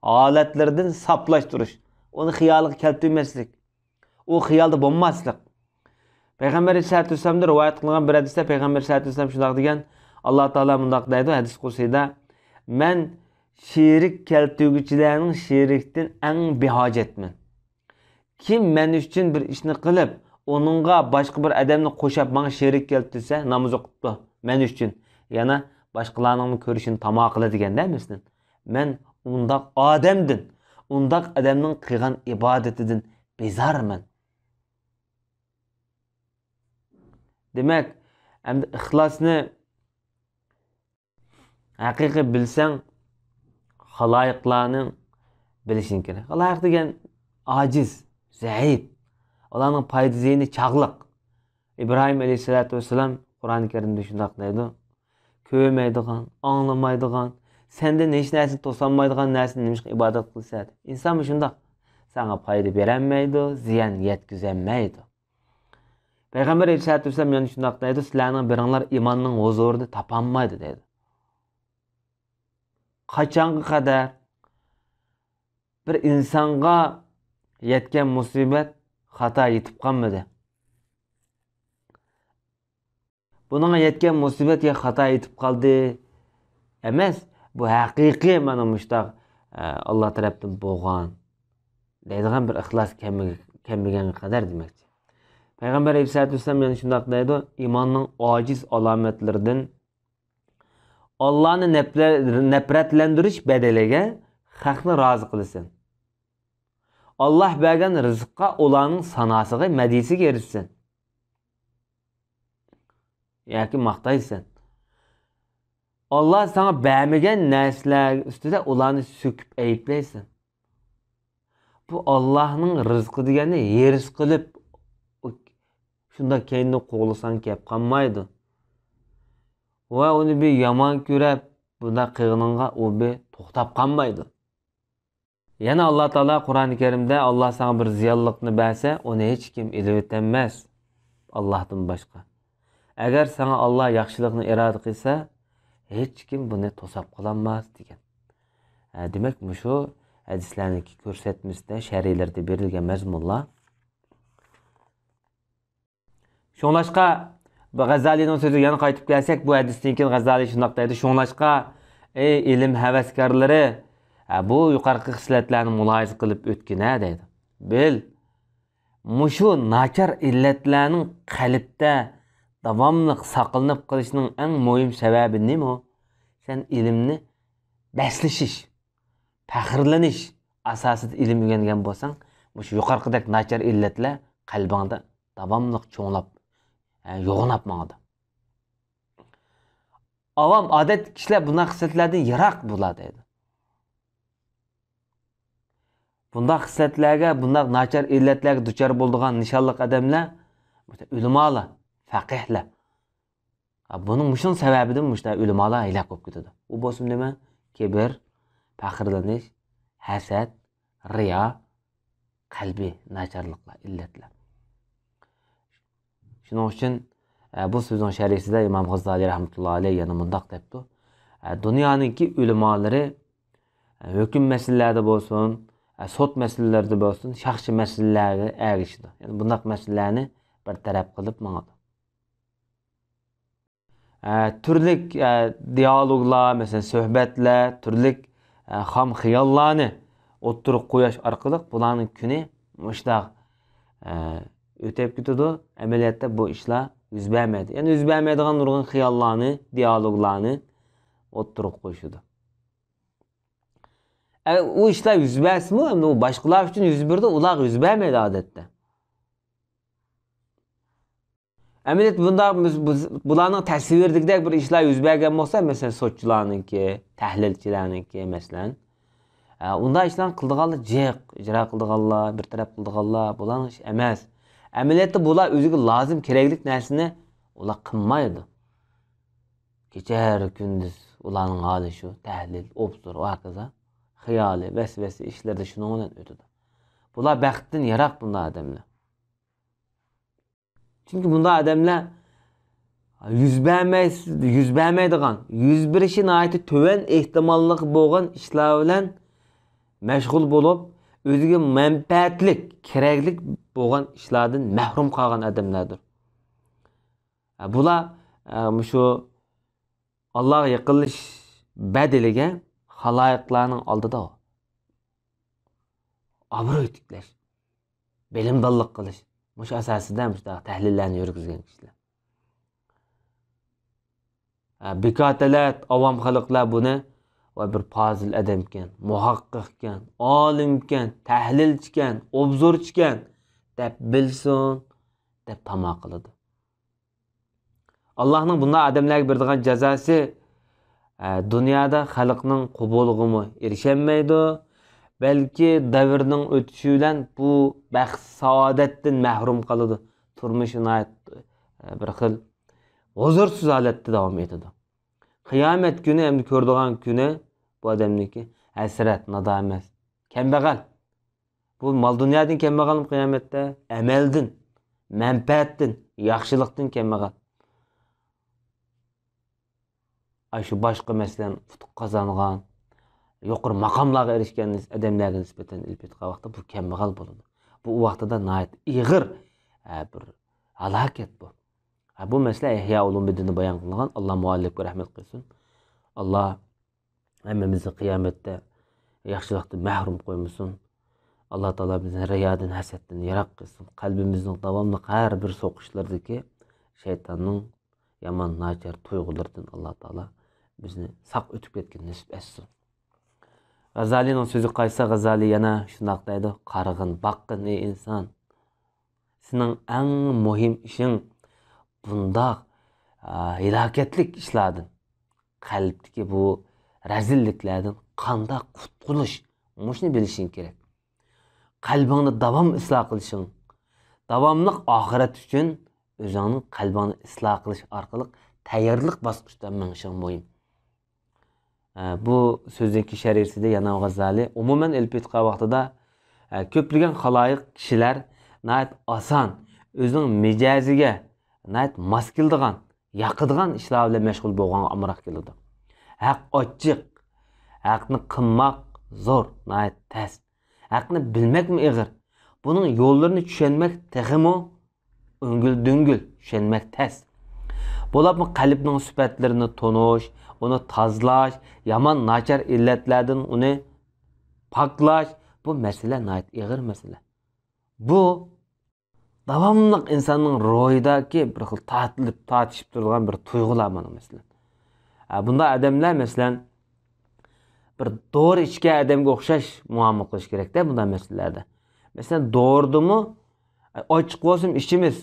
ھالەتلىرىدىن ساپلاشتۇرۇش، ئۇنى خىيالىغا كەلتۈرمەسلىك، ئۇ خىيالدا بولماسلىق. پەيغەمبەر ئەلەيھىسسالاتۇ ۋەسسالامدىن رىۋايەت قىلىنغان بىر ھەدىستە پەيغەمبەر ئەلەيھىسسالاتۇ ۋەسسالام شۇنداق دېگەن، ئاللا تائالا مۇنداق دەيدۇ ھەدىس قۇدسىيدا، مەن شېرىك كەلتۈرگۈچىلەرنىڭ شېرىكتىن ئەڭ بىھاجەتمەن. كىم مەن ئۈچۈن بىر ئىشنى قىلىپ، ئۇنىڭغا باشقا بىر ئادەمنى قوشاپ ماڭا شېرىك كەلتۈرسە، ناماز ئوقۇپتۇ مەن ئۈچۈن، يەنە باشقىلارنىڭمۇ كۆرۈشىنى تاما قىلىدىكەن-دە، مەسىلەن. مەن ئۇنداق ئادەمدىن، ئۇنداق ئادەمنىڭ قىلغان ئىبادىتىدىن بىزارمەن. دېمەك، ئەمدى ئىخلاسنى ھەقىقىي بىلسەڭ، خالايىقلارنىڭ بىلىشىڭ كېرەك. خالايىق دېگەن ئاجىز، زەئىپ. ئۇلارنىڭ پايدا زىيىنى چاغلىق. ئىبراھىم ئەلەيھىسسالاتۇ ۋەسسالام قۇرئانى كەرىمدە شۇنداق دەيدۇ، كۆرمەيدىغان، ئاڭلىمايدىغان، سەندىن ھېچ نەرسىنى توسالمايدىغان نەرسىنى نېمىشقا ئىبادەت قىلىسەن؟ ئىنسانمۇ شۇنداق. ساڭا پايدا بېرەلمەيدۇ، زىيان يەتكۈزەلمەيدۇ. پەيغەمبەر ئەلەيھىسسالاتۇ ۋەسسالام يەنە شۇنداق دەيدۇ، سىلەرنىڭ بىرىڭلار ئىماننىڭ ھۇزۇرىنى تاپالمايدۇ دەيدۇ. قاچانغا قەدەر بىر ئىنسانغا يەتكەن مۇسىبەت خاتا يېتىپ قالمىدى؟ بۇنىڭغا يەتكەن مۇسىبەت يا خاتا يېتىپ قالدى ئەمەس، بۇ ھەقىقىي مانا مۇشتاق، ئە، ئاللا تەرەپتىن بولغان دەيدىغان بىر ئىخلاس كەلمىگەنگە قەدەر دېمەكچى. پەيغەمبەر ئەلەيھىسسالاتۇ ۋەسسالام يەنە شۇنداق دەيدۇ، ئىماننىڭ ئاجىز ئالامەتلىرىدىن ئاللانى نەپرە-، نەپرەتلەندۈرۈش بەدىلىگە خەقنى رازى قىلىسەن. ئاللا بەرگەن رىزىققا ئۇلارنىڭ ساناسىغا، مەدھىيىسىگە ئېرىشىسەن. ياكى ماختايسەن. ئاللا ساڭا بەرمىگەن نەرسىلەر ئۈستىدە ئۇلارنى سۆكۈپ ئەيىبلەيسەن. بۇ ئاللانىڭ رىزقى دېگەننى ھېرىس قىلىپ، شۇنداق كەينىدىن قوغلىساڭ گەپ قالمايدۇ. ۋە ئۇنى بىر يامان كۆرۈپ، بۇنداق قىلغىنىڭغا ئۇ بىر توختاپ قالمايدۇ. يەنە ئاللا تائالا قۇرئانى كەرىمدە، ئاللا ساڭا بىر زىيانلىقنى بەرسە، ئۇنى ھېچكىم ئېلىۋېتەلمەس ئاللاھتىن باشقا. ئەگەر ساڭا ئاللا ياخشىلىقنى ئىرادە قىلسا، ھېچكىم بۇنى توساپ قالالماس دېگەن. ھە، دېمەك، مۇشۇ ھەدىسلەرنىڭكى كۆرسەتمىسىدە، شەرھلىرىدە بېرىلگەن مەزمۇنلار. شۇڭلاشقا، بۇ غەززالىنىڭ سۆزىگە يەنە قايتىپ كەلسەك، بۇ ھەدىستىن كېيىن غەززالى شۇنداق دەيدۇ: «شۇڭلاشقا، ئەي ئىلىم ھەۋەسكارلىرى، ھە، بۇ يۇقىرىقى خىسلەتلەرنى مۇلاھىزە قىلىپ ئۆتكىنە» دەيدۇ. بىل، مۇشۇ ناچار ئىللەتلەرنىڭ قەلبتە داۋاملىق ساقلىنىپ قېلىشىنىڭ ئەڭ مۇھىم سەۋەبى نېمە؟ سەن ئىلىمنى بەسلىشىش، پەخىرلىنىش ئاساسىدا ئىلىم ئۆگەنگەن بولساڭ، مۇشۇ يۇقىرىقىدەك ناچار ئىللەتلەر قەلبىڭدە داۋاملىق چوڭلاپ، ھە، يوغىناپ ماڭىدۇ. ئاۋام، ئادەتتىكى كىشىلەر بۇنداق خىسلەتلەردىن يىراق بولار دەيدۇ. بۇنداق خىسلەتلەرگە، بۇنداق ناچار ئىللەتلەرگە دۇچار بولىدىغان نىشانلىق ئادەملەر ئۆلىمالار، فەقىھلەر. ھە، بۇنىڭ مۇشۇنىڭ سەۋەبىدىن مۇشۇنداق ئۆلىمالار ھالاك بولۇپ كېتىدۇ. ئۇ بولسىمۇ نېمە؟ كىبىر، پەخىرلىنىش، ھەسەت، رىيا، قەلبىي ناچارلىقلار، ئىللەتلەر. شۇنىڭ ئۈچۈن، ئە، بۇ سۆزنىڭ شەرھىسىدە ئىمام غاززالى رەھمەتۇللا ئەلەيھ يەنە مۇنداق دەپتۇ: ئە، دۇنيانىڭكى ئۆلىمالىرى، ئە، ھۆكۈم مەسىلىلەردە بولسۇن، ئە، سوت مەسىلىلىرىدە بولسۇن، شاخشى مەسىلىلەرگە ئەگىشىدۇ. يەنى بۇنداق مەسىلىلەرنى بىر تەرەپ قىلىپ ماڭىدۇ. ئە، تۈرلۈك، ئە، دىئالوگلار، مەسىلەن، سۆھبەتلەر، تۈرلۈك، ئە، خام خىياللارنى ئوتتۇرىغا قويۇش ئارقىلىق بۇلارنىڭ كۈنى مۇشۇنداق، ئە، ئۆتۈپ كېتىدۇ. ئەمەلىيەتتە بۇ ئىشلار يۈز بەرمەيدۇ. يەنى يۈز بەرمەيدىغان نۇرغۇن خىياللارنى، دىئالوگلارنى ئوتتۇرىغا قويۇشىدۇ. ئە، ئۇ ئىشلار يۈز بەرسىمۇ، ئەمدى ئۇ باشقىلار ئۈچۈن يۈز بېرىدۇ، ئۇلارغا يۈز بەرمەيدۇ ئادەتتە. ئەمەلىيەتتە بۇنداق بىز، بىز، بۇلارنىڭ تەسۋىرىدىكىدەك بىر ئىشلار يۈز بەرگەن بولسا، مەسىلەن، سوتچىلارنىڭكى، تەھلىلچىلەرنىڭكى، مەسىلەن، ئە، ئۇنداق ئىشلارنى قىلىدىغانلار جىق، ئىجرا قىلىدىغانلار، بىر تەرەپ قىلىدىغانلار، بۇلارنىڭ ئىشى ئەمەس. ئەمەلىيەتتە بۇلار ئۆزىگە لازىم، كېرەكلىك نەرسىنى ئۇلار قىلمايدۇ. كېچە كۈندۈز ئۇلارنىڭ ھالى شۇ، تەھلىل، ئوبزور، ۋە ھاكازا. خىيالىي، ۋەسۋەسە ئىشلىرىدا شۇنىڭ بىلەن ئۆتىدۇ. بۇلار بەختتىن يىراق، بۇنداق ئادەملەر. چۈنكى بۇنداق ئادەملەر يۈز بەرمەي، يۈز بەرمەيدىغان، يۈز بېرىشى ناھايىتى تۆۋەن ئېھتىماللىقى بولغان ئىشلار بىلەن مەشغۇل بولۇپ، ئۆزىگە مەنپەئەتلىك، كېرەكلىك بولغان ئىشلاردىن مەھرۇم قالغان ئادەملەردۇر. بۇلار، ئە، مۇشۇ ئاللاغا يېقىنلىشىش بەدىلىگە خالايىقلارنىڭ ئالدىدا ئابرۇي تىكلەش، بىلىمدانلىق قىلىش، مۇشۇ ئاساسىدا مۇشۇنداق تەھلىللەرنى يۈرگۈزگەن كىشىلەر. ھە، بىكار تەلەت، ئاۋام خەلقلەر بۇنى، ۋاي، بىر پازىل ئادەمكەن، مۇھەققىقكەن، ئالىمكەن، تەھلىلچىكەن، ئوبزورچىكەن دەپ بىلسۇن دەپ تاما قىلىدۇ. ئاللاھنىڭ بۇنداق ئادەملەرگە بېرىدىغان جازاسى، ئە، دۇنيادا خەلقنىڭ قوبۇلىغىمۇ ئېرىشەلمەيدۇ، بەلكى دەۋرنىڭ ئۆتۈشى بىلەن بۇ بەخت سائادەتتىن مەھرۇم قالىدۇ. تۇرمۇشى ناھايىتى، ئە، بىر خىل ھۇزۇرسىز ھالەتتە داۋام ئېتىدۇ. قىيامەت كۈنى ئەمدى كۆرىدىغان كۈنى بۇ ئادەمنىڭكى ھەسرەت، نادامەت، كەمبەغەل. بۇ مال-دۇنيادىن كەمبەغەلمۇ قىيامەتتە؟ ئەمەلدىن، مەنپەئەتتىن، ياخشىلىقتىن كەمبەغەل. ئاشۇ باشقا، مەسىلەن، ئۇتۇق قازانغان، يۇقىرى ماقاملارغا ئېرىشكەن ئادەملەرگە نىسبەتەن ئېلىپ ئېيتقان ۋاقىتتا بۇ كەمبەغەل بولىدۇ. بۇ ۋاقتىدا ناھايىتى ئېغىر، ھە، بىر ھالاكەت بۇ. ھە، بۇ مەسىلە ئىھيا ئۇلۇمىددىندا بايان قىلىنغان. ئاللا مۇئەللىپكە رەھمەت قىلسۇن. ئاللا ھەممىمىزنى قىيامەتتە ياخشىلىقتىن مەھرۇم قويمىسۇن. ئاللا تائالا بىزنى رىيادىن، ھەسەتتىن يىراق قىلسۇن. قەلبىمىزنىڭ داۋاملىق ھەر بىر سوقۇشلىرىدىكى شەيتاننىڭ يامان، ناچار تۇيغۇلىرىدىن ئاللا تائالا بىزنى ساق ئۆتۈپ كەتكىلى نېسىپ ئەتسۇن. غازالىنىڭ سۆزىگە قارىسا، غازالى يەنە شۇنداق دەيدۇ: «قارىغىن، باققىن، ئەي ئىنسان! سېنىڭ ئەڭ مۇھىم ئىشىڭ بۇنداق، ئا، ھالاكەتلىك ئىشلاردىن، قەلبتىكى بۇ رەزىللىكلەردىن قانداق قۇتۇلۇش، مۇشۇنى بىلىشىڭ كېرەك. قەلبىڭنى داۋام ئىسلاھ قىلىشىڭ، داۋاملىق ئاخىرەت ئۈچۈن ئۆزۈڭنىڭ قەلبىڭنى ئىسلاھ قىلىش ئارقىلىق تەييارلىق باسقۇچىدا مېڭىشىڭ مۇھىم.» ئە، بۇ سۆزنىڭكى شەرھىسىدە يەنە غازالى ئومۇمەن ئېلىپ ئېيتقان ۋاقتىدا، ئە، كۆپلىگەن خالايىق كىشىلەر ناھايىتى ئاسان ئۆزىنىڭ مىجەزىگە ناھايىتى ماس كېلىدىغان، ياقىدىغان ئىشلار بىلەن مەشغۇل بولغانغا ئامراق كېلىدۇ. ھەق ئاچچىق، ھەقنى قىلماق زور، ناھايىتى تەس. ھەقنى بىلمەكمۇ ئېغىر. بۇنىڭ يوللىرىنى چۈشەنمەك تېخىمۇ ئۆڭگۈل-دۆڭگۈل، چۈشەنمەك تەس. بولۇپمۇ قەلبنىڭ سۈپەتلىرىنى تونۇش، ئۇنى تازىلاش، يامان، ناچار ئىللەتلەردىن ئۇنى پاكلاش، بۇ مەسىلە ناھايىتى ئېغىر مەسىلە. بۇ داۋاملىق ئىنساننىڭ روھىدىكى بىر خىل تارتىلىپ، تارتىشىپ تۇرىدىغان بىر تۇيغۇلار مانا، مەسىلەن. ئە، بۇنداق ئادەملەر، مەسىلەن، بىر دورا ئىچكەن ئادەمگە ئوخشاش مۇئامىلە قىلىش كېرەكتە بۇنداق مەسىلىلەردە. مەسىلەن، دورىدىمۇ، ئاچچىق بولسىمۇ ئىچىمىز،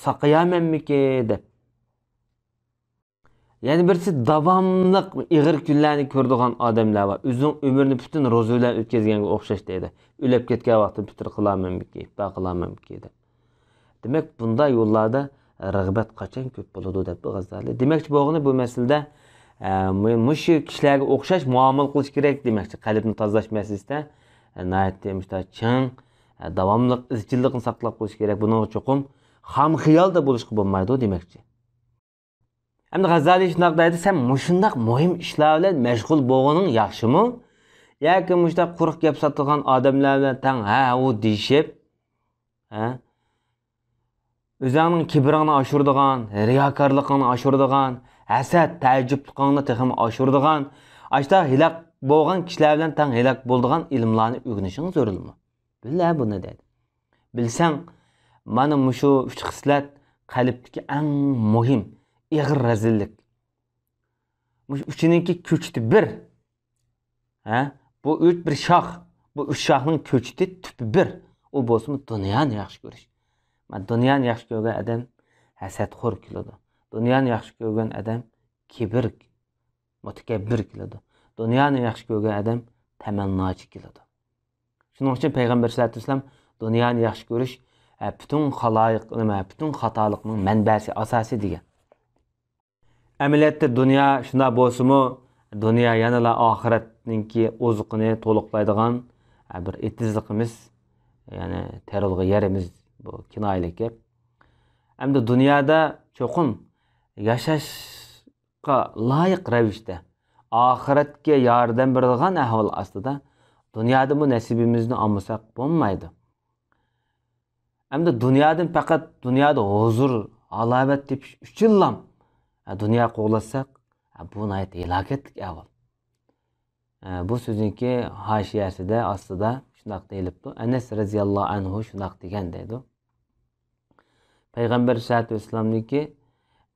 ساقىيارمەنمىكى دەپ. يەنە بىرسى، داۋاملىق ئېغىر كۈنلەرنى كۆرىدىغان ئادەملەر بار. ئۆزىنىڭ ئۆمرىنى پۈتۈن روزا بىلەن ئۆتكۈزگەنگە ئوخشاش دەيدۇ. ئۆلۈپ كەتكەن ۋاقتىدا پىتىر قىلارمەنمىكى، ئىپتار قىلارمەنمىكى دەپ. دېمەك، بۇنداق يوللاردا رىغبەت قاچان كۆپ بولىدۇ، دەپتۇ غازالى. دېمەكچى بولغىنى، بۇ مەسىلىدە، ئە، مۇ-، مۇشۇ كىشىلەرگە ئوخشاش مۇئامىلە قىلىش كېرەك دېمەكچى. قەلبنى تازىلاش مەسىلىسىدە، ئە، ناھايىتى مۇشۇنداق چىڭ، ئە، داۋاملىق ئىزچىللىقنى ساقلاپ قېلىش كېرەك. بۇنىڭغا چوقۇم خام خىيالدا بولۇشقا بولمايدۇ دېمەكچى. ئەمدى غازالى شۇنداق دەيدۇ، سەن مۇشۇنداق مۇھىم ئىشلار بىلەن مەشغۇل بولغىنىڭ ياخشىمۇ؟ ياكى مۇشۇنداق قۇرۇق گەپ ساتىدىغان ئادەملەر بىلەن تەڭ ھە، ھۇ دېيىشىپ، ھە؟ ئۆزۈڭنىڭ كىبرىڭنى ئاشۇرىدىغان، رىياكارلىقىڭنى ئاشۇرىدىغان، ھەسەت، تەئەججۈپلۈكۈڭنى تېخىمۇ ئاشۇرىدىغان، ئاشۇنداق ھالاك بولغان كىشىلەر بىلەن تەڭ ھالاك بولىدىغان ئىلىملارنى ئۆگىنىشىڭ زۆرۈرمۇ؟ بىل ھە بۇنى دەيدۇ. بىلسەڭ، مانا مۇشۇ ئۈچ خىسلەت قەلبتىكى ئەڭ مۇھىم، ئېغىر رەزىللىك. مۇشۇ ئۈچىنىڭكى كۆچىتى بىر. ھە؟ بۇ ئۈچ بىر شاخ. بۇ ئۈچ شاخنىڭ كۆچىتى تۈپى بىر. ئۇ بولسىمۇ دۇنيانى ياخشى كۆرۈش. مانا دۇنيانى ياخشى كۆرگەن ئادەم ھەسەتخور كېلىدۇ. دۇنيانى ياخشى كۆرگەن ئادەم كىبىر، مۇتەكەببىر كېلىدۇ. دۇنيانى ياخشى كۆرگەن ئادەم تەمەنناچى كېلىدۇ. شۇنىڭ ئۈچۈن پەيغەمبەر سەللەللاھۇ ئەلەيھى ۋەسەللەم دۇنيانى ياخشى كۆرۈش، ئە، پۈتۈن خالايىق، نېمە، پۈتۈن خاتالىقنىڭ مەنبەسى، ئاساسى دېگەن. ئەمەلىيەتتە دۇنيا شۇنداق بولسىمۇ، دۇنيا يەنىلا ئاخىرەتنىڭكى ئوزۇقىنى تولۇقلايدىغان، ئە، بىر ئېتىزلىقىمىز، يەنى تېرىلغۇ يېرىمىز، بۇ كىنايىلىك گەپ. ئەمدى دۇنيادا چوقۇم ياشاشقا لايىق رەۋىشتە، ئاخىرەتكە ياردەم بېرىدىغان ئەھۋال ئاستىدا دۇنيادىمۇ نەسىبىمىزنى ئالمىساق بولمايدۇ. ئەمدى دۇنيادىن پەقەت دۇنيادا ھۇزۇر، ھالاۋەت تېپىش ئۈچۈنلا دۇنيا قوغلاتساق، بۇ ناھايىتى ھالاكەتلىك ئەھۋال. بۇ سۆزنىڭكى ھاشىيەسىدە، ئاستىدا شۇنداق دېيىلىپتۇ. ئەنەس رەزىياللاھۇ ئەنھۇ شۇنداق دېگەن دەيدۇ. پەيغەمبەر ئەلەيھىسسالاتۇ ۋەسسالامنىڭكى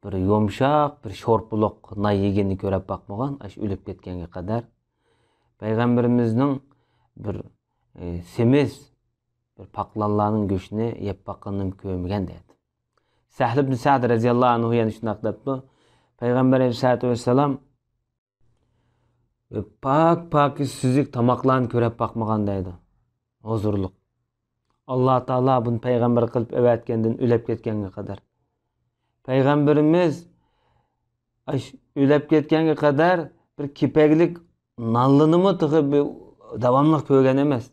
بىر يۇمشاق، بىر شورپىلىق نان يېگىنىنى كۆرۈپ باقمىغان، ئاشۇ ئۆلۈپ كەتكەنگە قەدەر. پەيغەمبىرىمىزنىڭ بىر، ئى، سېمىز، بىر پاقلانلارنىڭ گۆشىنى يەپ باققىنىنى كۆرمىگەن دەيدۇ. سەھل ئىبن سەئد رەزىياللاھۇ ئەنھۇ يەنە شۇنداق دەپتۇ، پەيغەمبەر ئەلەيھىسسالاتۇ ۋەسسالام پاك، پاكىز، سۈزۈك تاماقلارنى كۆرۈپ باقمىغان دەيدۇ. ھۇزۇرلۇق. ئاللا تائالا بۇنى پەيغەمبەر قىلىپ ئەۋەتكەندىن ئۆلۈپ كەتكەنگە قەدەر. پەيغەمبىرىمىز ئاش-، ئۆلۈپ كەتكەنگە قەدەر بىر كېپەكلىك نانلىنىمۇ تېخى بىر داۋاملىق كۆرگەن ئەمەس.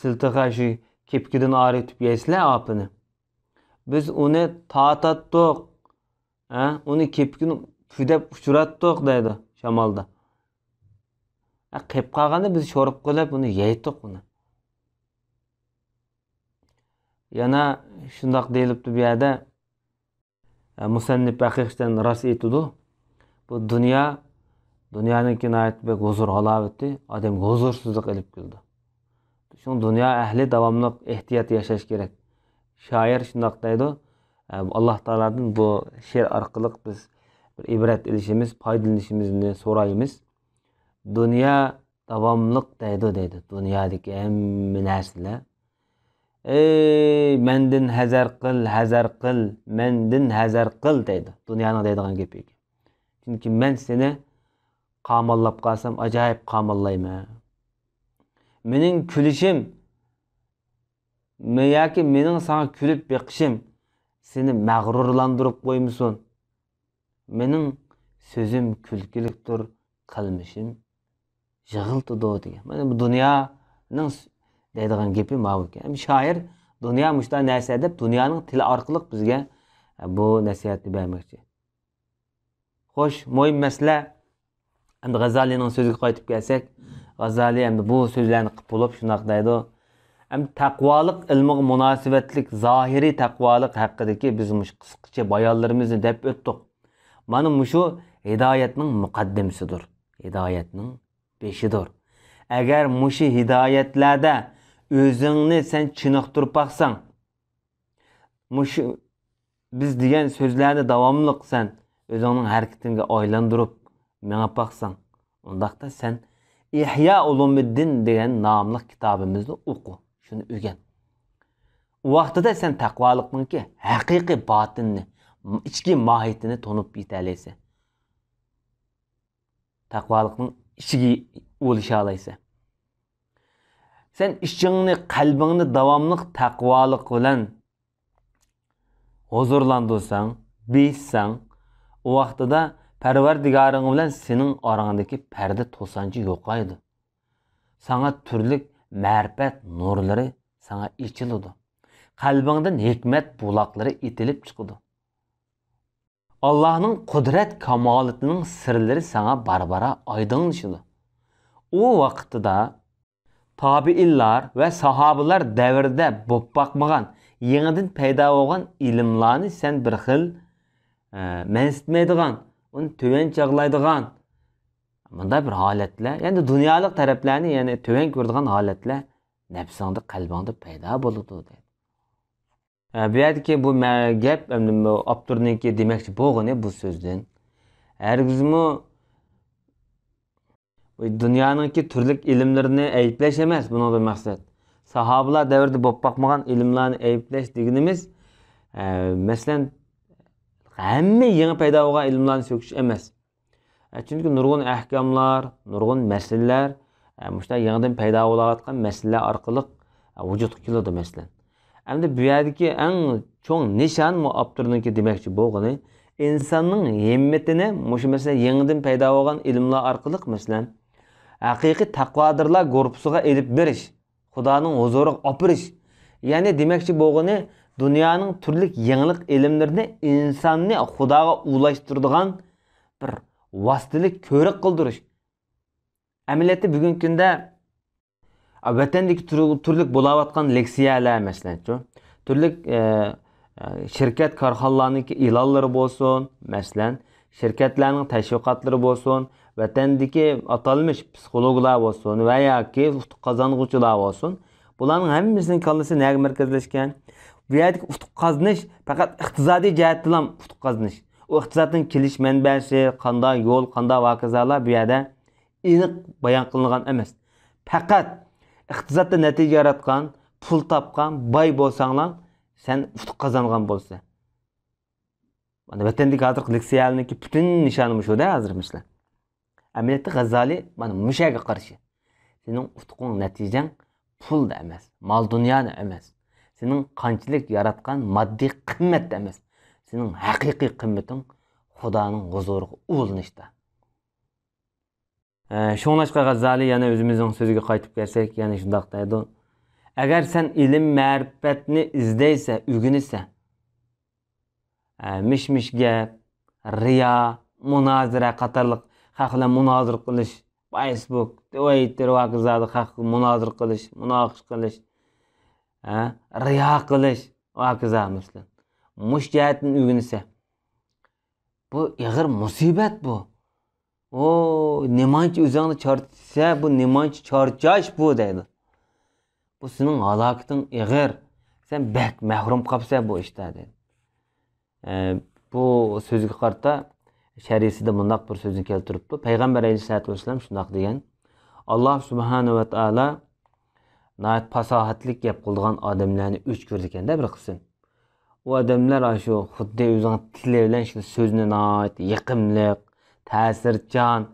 سىلى تېخى شۇ كېپىكىدىن ئايرىتىپ يەيسىلەر ئاپىنى. بىز ئۇنى تارتاتتۇق، ھە، ئۇنى كېپىكىنى پۈدەپ ئۇچۇراتتۇق دەيدۇ شامالدا. ھە، قېلىپ قالغاندا بىز شورپا قىلىپ ئۇنى يەيتتۇق ئۇنى. يەنە شۇنداق دېيىلىپتۇ بۇ يەردە، ھە، مۇسەننىپ ھەقىقەتەن راست ئېيتىدۇ. بۇ دۇنيا، دۇنيانىڭكى ناھايىتى بەك ھۇزۇر ھالاۋىتى ئادەمگە ھۇزۇرسىزلىق ئېلىپ كېلىدۇ. شۇڭا دۇنيا ئەھلى داۋاملىق ئېھتىيات ياشاش كېرەك. شائىر شۇنداق دەيدۇ، ئە، ئاللا تائالادىن بۇ شېئىر ئارقىلىق بىز بىر ئىبرەت ئېلىشىمىز، پايدىلىنىشىمىزنى سورايمىز. دۇنيا داۋاملىق دەيدۇ، دەيدۇ، دۇنيادىكى ھەممە نەرسىلەر. «ئەي، مەندىن ھەزەر قىل، ھەزەر قىل، مەندىن ھەزەر قىل» دەيدۇ. دۇنيانىڭ دەيدىغان گېپى. چۈنكى مەن سېنى قاماللاپ قالسام، ئاجايىپ قاماللايمەن. مېنىڭ كۈلۈشۈم مە-، ياكى مېنىڭ ساڭا كۈلۈپ بېقىشىم سېنى مەغرۇرلاندۇرۇپ قويمىسۇن. مېنىڭ سۆزۈم كۈلكىلىكتۇر، قىلمىشىم يىغلىتىدۇ دېگەن. مانا بۇ دۇنيانىڭ س-، دەيدىغان گېپى ماۋۇ ئىكەن. ھەم شائىر دۇنيا مۇشۇنداق نەرسە دەپ، دۇنيانىڭ تىلى ئارقىلىق بىزگە، ئە، بۇ نەسىھەتنى بەرمەكچى. خوش، مۇھىم مەسىلە. ئەمدى غازالىنىڭ سۆزىگە قايتىپ كەلسەك، غازالى ئەمدى بۇ سۆزلەرنى قىلىپ بولۇپ شۇنداق دەيدۇ. ئەمدى تەقۋالىق ئىلمىغا مۇناسىۋەتلىك زاھىرىي تەقۋالىق ھەققىدىكى بىز مۇشۇ قىسقىچە بايانلىرىمىزنى دەپ ئۆتتۇق. مانا مۇشۇ ھىدايەتنىڭ مۇقەددىمىسىدۇر، ھىدايەتنىڭ بېشىدۇر. ئەگەر مۇشۇ ھىدايەتلەردە ئۆزۈڭنى سەن چېنىقتۇرۇپ باقساڭ، مۇشۇ بىز دېگەن سۆزلەرنى داۋاملىق سەن ئۆزۈڭنىڭ ھەرىكىتىڭگە ئايلاندۇرۇپ مېڭىپ باقساڭ، ئۇنداقتا سەن ئىھيا ئۇلۇمىددىن دېگەن ناملىق كىتابىمىزنى ئوقۇ، شۇنى ئۆگەن. ئۇ ۋاقتىدا سەن تەقۋالىقنىڭكى ھەقىقىي باتىنىنى، ئىچكى ماھىيىتىنى تونۇپ يېتەلەيسەن. تەقۋالىقنىڭ ئىچىگە ئۇلىشالايسەن. سەن ئىچىڭنى، قەلبىڭنى داۋاملىق تەقۋالىق بىلەن ھۇزۇرلاندۇرساڭ، بېيىتسەڭ، ئۇ ۋاقتىدا پەرۋەردىگارىڭ بىلەن سېنىڭ ئاراڭدىكى پەردە توسانچى يوقايدۇ. ساڭا تۈرلۈك مەرىپەت نۇرلىرى ساڭا ئېچىلىدۇ. قەلبىڭدىن ھېكمەت بۇلاقلىرى ئېتىلىپ چىقىدۇ. ئاللاھنىڭ قۇدرەت كامالىتىنىڭ سىرلىرى ساڭا بارا-بارا ئايدىڭلىشىدۇ. ئۇ ۋاقتىدا تابىئىنلار ۋە ساھابىلار دەۋرىدە بولۇپ باقمىغان، يېڭىدىن پەيدا بولغان ئىلىملارنى سەن بىر خىل، ئە، مەنسىتمەيدىغان، ئۇنى تۆۋەن چاغلايدىغان مۇنداق بىر ھالەتلەر، يەنى دۇنيالىق تەرەپلەرنى، يەنى تۆۋەن كۆرىدىغان ھالەتلەر نەپسىڭدە، قەلبىڭدە پەيدا بولىدۇ دەيدۇ. ئە، بۇ يەردىكى بۇ مە-، گەپ، ئەمدى بۇ ئاپتورنىڭكى دېمەكچى بولغىنى بۇ سۆزدىن ھەرگىزمۇ بۇ دۇنيانىڭكى تۈرلۈك ئىلىملىرىنى ئەيىبلەش ئەمەس بۇنىڭدىن مەقسەت. ساھابىلار دەۋرىدە بولۇپ باقمىغان ئىلىملارنى ئەيىبلەش دېگىنىمىز، ئە، مەسىلەن، ھەممە يېڭى پەيدا بولغان ئىلىملارنى سۆكۈش ئەمەس. ئە، چۈنكى نۇرغۇن ئەھكاملار، نۇرغۇن مەسىلىلەر، ئە، مۇشۇنداق يېڭىدىن پەيدا بولاۋاتقان مەسىلىلەر ئارقىلىق، ئە، ۋۇجۇدقا كېلىدۇ، مەسىلەن. ئەمدى بۇ يەردىكى ئەڭ چوڭ نىشان، مۇ ئاپتورنىڭكى دېمەكچى بولغىنى، ئىنساننىڭ ھىممىتىنى مۇشۇ، مەسىلەن، يېڭىدىن پەيدا بولغان ئىلىملار ئارقىلىق، مەسىلەن، ھەقىقىي تەقۋادارلار گۇرۇپپىسىغا ئېلىپ بېرىش، خۇدانىڭ ھۇزۇرىغا ئاپىرىش. يەنى دېمەكچى بولغىنى، دۇنيانىڭ تۈرلۈك يېڭىلىق ئىلىملىرىنى ئىنساننى خۇداغا ئۇلاشتۇرىدىغان بىر ۋاسىتىلىك كۆۋرۈك قىلدۇرۇش. ئەمەلىيەتتە بۈگۈنكى كۈندە، ئا، ۋەتەندىكى تۈر-، تۈرلۈك بولاۋاتقان لېكسىيەلەر، مەسىلەنچۇ، تۈرلۈك، ئە، ئە، شىركەت، كارخانىلارنىڭكى ئېلانلىرى بولسۇن، مەسىلەن، شىركەتلەرنىڭ تەشۋىقاتلىرى بولسۇن، ۋەتەندىكى ئاتالمىش پسىخولوگلار بولسۇن ۋە ياكى ئۇتۇق قازانغۇچىلار بولسۇن، بۇلارنىڭ ھەممىسىنىڭ كاللىسى نەگە مەركەزلەشكەن؟ بۇ يەردىكى ئۇتۇق قازىنىش پەقەت ئىقتىسادىي جەھەتتىنلا ئۇتۇق قازىنىش. ئۇ ئىقتىسادنىڭ كېلىش مەنبەسى، قانداق يول، قانداق ۋاكىزالار بۇ يەردە ئېنىق بايان قىلىنغان ئەمەس. پەقەت ئىقتىسادتا نەتىجە ياراتقان، پۇل تاپقان، باي بولساڭلار، سەن ئۇتۇق قازانغان بولىسەن. مانا ۋەتەندىكى ھازىرقى لېكسىيەلەرنىڭكى پۈتۈن نىشانى مۇشۇ-دە ھازىر مەسىلەن. ئەمەلىيەتتە غەززالى مانا مۇشۇ يەرگە قارشى. سېنىڭ ئۇتۇقۇڭ، نەتىجەڭ پۇلدا ئەمەس، مال-دۇنيادا ئەمەس. سېنىڭ قانچىلىك ياراتقان ماددىي قىممەتتە ئەمەس. سېنىڭ ھەقىقىي قىممىتىڭ خۇدانىڭ ھۇزۇرىغا ئۇلىنىشتا. ئە، شۇڭلاشقا غەززالى يەنە ئۆزىمىزنىڭ سۆزىگە قايتىپ كەلسەك، يەنە شۇنداق دەيدۇ. ئەگەر سەن ئىلىم-مەرىپەتنى ئىزدەيسەن، ئۆگىنىسەن، ئە، مىش-مىش گەپ، رىيا، مۇنازىرە قاتارلىق خەق بىلەن مۇنازىرە قىلىش، فەيسبۇك، تىۋىتتېر ۋە ھاكازادا خەق مۇنازىرە قىلىش، مۇناقىشە قىلىش، ھە، رىيا قىلىش ۋە ھاكازا مەسىلەن. مۇشۇ جەھەتتىن ئۆگىنىسەن. بۇ ئېغىر مۇسىبەت بۇ. ئۇ نېمانچە ئۆزۈڭنى چارچىسا، بۇ نېمانچە چارچاش بۇ دەيدۇ. بۇ سېنىڭ ھالاكىتىڭ ئېغىر. سەن بەك مەھرۇم قاپسەن بۇ ئىشتا دەيدۇ. ئە، بۇ سۆزگە قارىتا شەرھىسىدە مۇنداق بىر سۆزنى كەلتۈرۈپتۇ. پەيغەمبەر ئەلەيھىسسالاتۇ ۋەسسالام شۇنداق دېگەن. ئاللا سۇبھانەھۇ ۋە تائالا ناھايىتى پاساھەتلىك گەپ قىلىدىغان ئادەملەرنى ئۆچ كۆرىدىكەن-دە بىر قىسىم. ئۇ ئادەملەر ئاشۇ خۇددى ئۆزىنىڭ تىلى بىلەن شۇ سۆزىنى ناھايىتى يېقىملىق، تەسىرچان،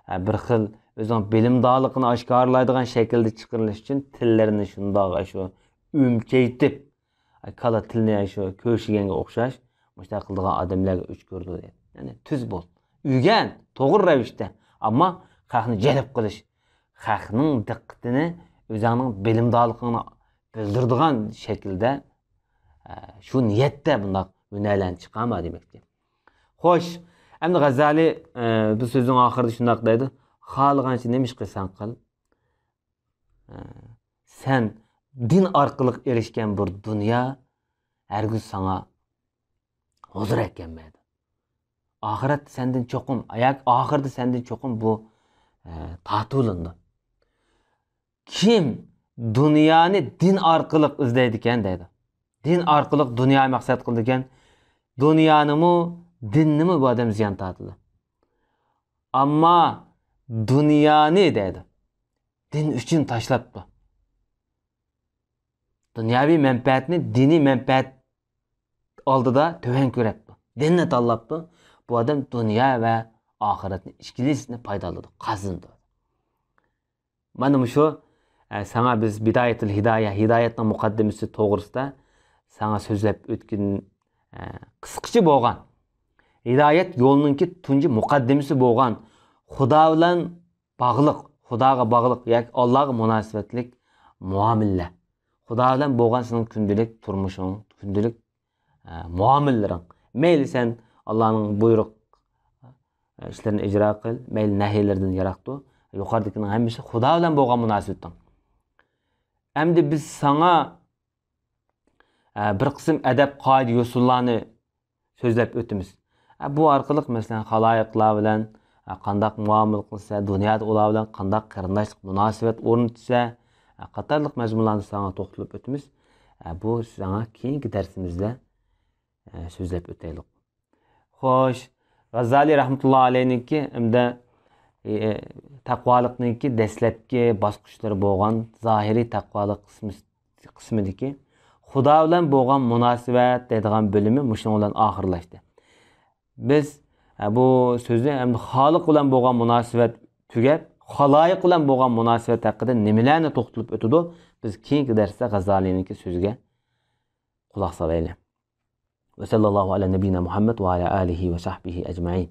ھە، بىر خىل ئۆزىنىڭ بىلىمدارلىقىنى ئاشكارىلايدىغان شەكىلدە چىقىرىش ئۈچۈن تىللىرىنى شۇنداق ئاشۇ ئۈمچەيتىپ، كالا تىلنى شۇ كۆرۈشۈگەنگە ئوخشاش مۇشۇنداق قىلىدىغان ئادەملەرگە ئۆچ كۆرىدۇ دەيدۇ. يەنى تۈز بول، ئۆگەن، توغرا رەۋىشتە، ئەمما خەقنى جەلپ قىلىش، خەقنىڭ دىققىتىنى ئۆزۈڭنىڭ بىلىمدارلىقىڭنى بىلدۈرىدىغان شەكىلدە، ئە، شۇ نىيەتتە بۇنداق ھۈنەرلەرنى چىقارما دېمەكچى. خوش، ئەمدى غەززالى، ئە، بۇ سۆزنىڭ ئاخىرىدا شۇنداق دەيدۇ، خالىغانچە نېمە ئىش قىلساڭ قىل، ئە، سەن دىن ئارقىلىق ئېرىشكەن بىر دۇنيا ھەرگىز ساڭا ھۇزۇر ئەكەلمەيدۇ. ئاخىرەتتە سەندىن چوقۇم، ياكى ئاخىرىدا سەندىن چوقۇم بۇ، ئە، تارتىۋېلىنىدۇ. كىم دۇنيانى دىن ئارقىلىق ئىزدەيدىكەن دەيدۇ. دىن ئارقىلىق دۇنيا مەقسەت قىلىدىكەن، دۇنيانىمۇ، دىننىمۇ بۇ ئادەم زىيان تارتىدۇ. ئەمما دۇنيانى دەيدۇ، دىن ئۈچۈن تاشلاپتۇ. دۇنياۋى مەنپەئەتنى دىنىي مەنپەئەت ئالدىدا تۆۋەن كۆرەپتۇ. دىننى تاللاپتۇ. بۇ ئادەم دۇنيا ۋە ئاخىرەتنى ئىككىلىسىنى پايدىلىنىدۇ، قازىنىدۇ. مانا مۇشۇ، ئە، ساڭا بىز بىدايەتۇل ھىدايە، ھىدايەتنىڭ مۇقەددىمىسى توغرىسىدا ساڭا سۆزلەپ ئۆتكىن، ئە، قىسقىچە بولغان، ھىدايەت يولىنىڭكى تۇنجى مۇقەددىمىسى بولغان خۇدا بىلەن باغلىق، خۇداغا باغلىق ياكى ئاللاغا مۇناسىۋەتلىك مۇئامىلە. خۇدا بىلەن بولغان سېنىڭ كۈندىلىك تۇرمۇشۇڭ، كۈندىلىك، ئە، مۇئامىلىلىرىڭ. مەيلى سەن ئاللانىڭ بۇيرۇق، ئە، ئىشلىرىنى ئىجرا قىل، مەيلى نەھىيلىرىدىن يىراق تۇر. يۇقىرىدىكىنىڭ ھەممىسى خۇدا بىلەن بولغان مۇناسىۋىتىڭ. ئەمدى بىز ساڭا، ئە، بىر قىسىم ئەدەپ، قائىدە، يوسۇنلارنى سۆزلەپ ئۆتىمىز. ئە، بۇ ئارقىلىق، مەسىلەن، خالايىقلار بىلەن، ئە، قانداق مۇئامىلە قىلسا، دۇنيادا ئۇلار بىلەن قانداق قېرىنداشلىق مۇناسىۋەت ئورنىتسا، ئە، قاتارلىق مەزمۇنلارنى ساڭا توختىلىپ ئۆتىمىز. ئە، بۇ ساڭا كېيىنكى دەرسىمىزدە، ئە، سۆزلەپ ئۆتەيلى. خوش، غازالىي رەھمەتۇللا ئەلەيھنىڭكى ئەمدى، ئە، تەقۋالىقنىڭكى دەسلەپكى باسقۇچلىرى بولغان زاھىرىي تەقۋالىق قىسمى قىسمىدىكى خۇدا بىلەن بولغان مۇناسىۋەت دەيدىغان بۆلۈمى مۇشۇنىڭ بىلەن ئاخىرلاشتى. بىز، ئە، بۇ سۆزنى ئەمدى خالىق بىلەن بولغان مۇناسىۋەت تۈگەپ، خالايىق بىلەن بولغان مۇناسىۋەت ھەققىدە نېمىلەرنى توختىلىپ ئۆتىدۇ؟ بىز كېيىنكى دەرستە غازالىينىڭكى سۆزىگە قۇلاق سالايلى. ۋە سەللەللاھۇ ئەلە نەبىينا مۇھەممەد ۋە ئەلە ئالىھى ۋە سەھبىھى ئەجمەئىن.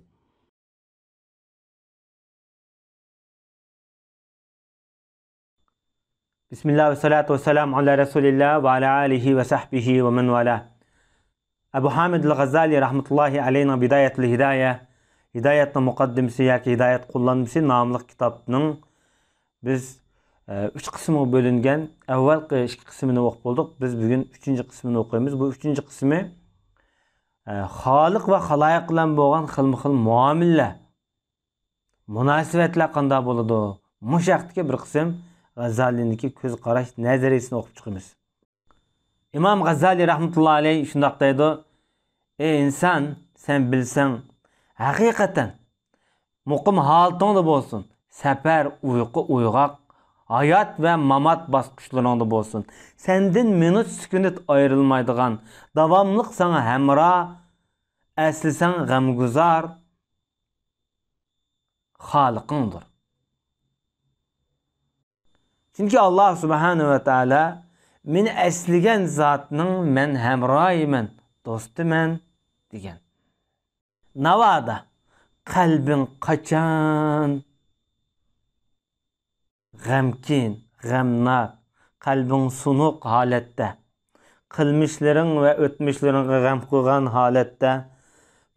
بىسمىللا ۋەسسالاتۇ ۋەسسالامۇ ئالا رەسۇلىللا ۋە ئالا ئالىھى ۋە سەھبىھى ۋە مەن ۋالا. ئەبۇ ھامىد ئەل غازالىي رەھمەتۇللاھى ئەلەيھىنىڭ بىدايەتۇل ھىدايە، ھىدايەتنىڭ مۇقەددىمىسى ياكى ھىدايەت قوللانمىسى ناملىق كىتابنىڭ بىز، ئە، ئۈچ قىسىمغا بۆلۈنگەن ئەۋۋەلقى ئىككى قىسمىنى ئوقۇپ بولدۇق. بىز بۈگۈن ئۈچىنچى قىسمىنى ئوقۇيمىز. بۇ ئۈچىنچى قىسمى، ئە، خالىق ۋە خالايىق بىلەن بولغان خىلمۇ خىل مۇئامىلىلەر، مۇناسىۋەتلەر قانداق بولىدۇ؟ مۇشۇ ھەقتىكى بىر قىسىم غازالىنىڭكى كۆز قاراش نەزەرىيىسىنى ئوقۇپ چىقىمىز. ئىمام غازالىي رەھمەتۇللا ئەلەيھ شۇنداق دەيدۇ، ئەي ئىنسان، سەن بىلسەڭ، ھەقىقەتەن مۇقىم ھالىتىڭدە بولسۇن، سەپەر، ئۇيقۇ، ئويغاق، ھايات ۋە مامات باسقۇچلىرىڭدا بولسۇن، سەندىن مىنۇت سېكۇنت ئايرىلمايدىغان، داۋاملىق ساڭا ھەمراھ، ئەسلىسەڭ غەمگۇزار خالىقىڭدۇر. چۈنكى ئاللا سۇبھانەھۇ ۋە تائالا، مېنى ئەسلىگەن زاتنىڭ مەن ھەمراھىمەن، دوستىمەن، دېگەن. ناۋادا قەلبىڭ قاچان غەمكىن، غەمناك، قەلبىڭ سۇنۇق ھالەتتە، قىلمىشلىرىڭ ۋە ئۆتمۈشلىرىڭغا غەم قىلغان ھالەتتە،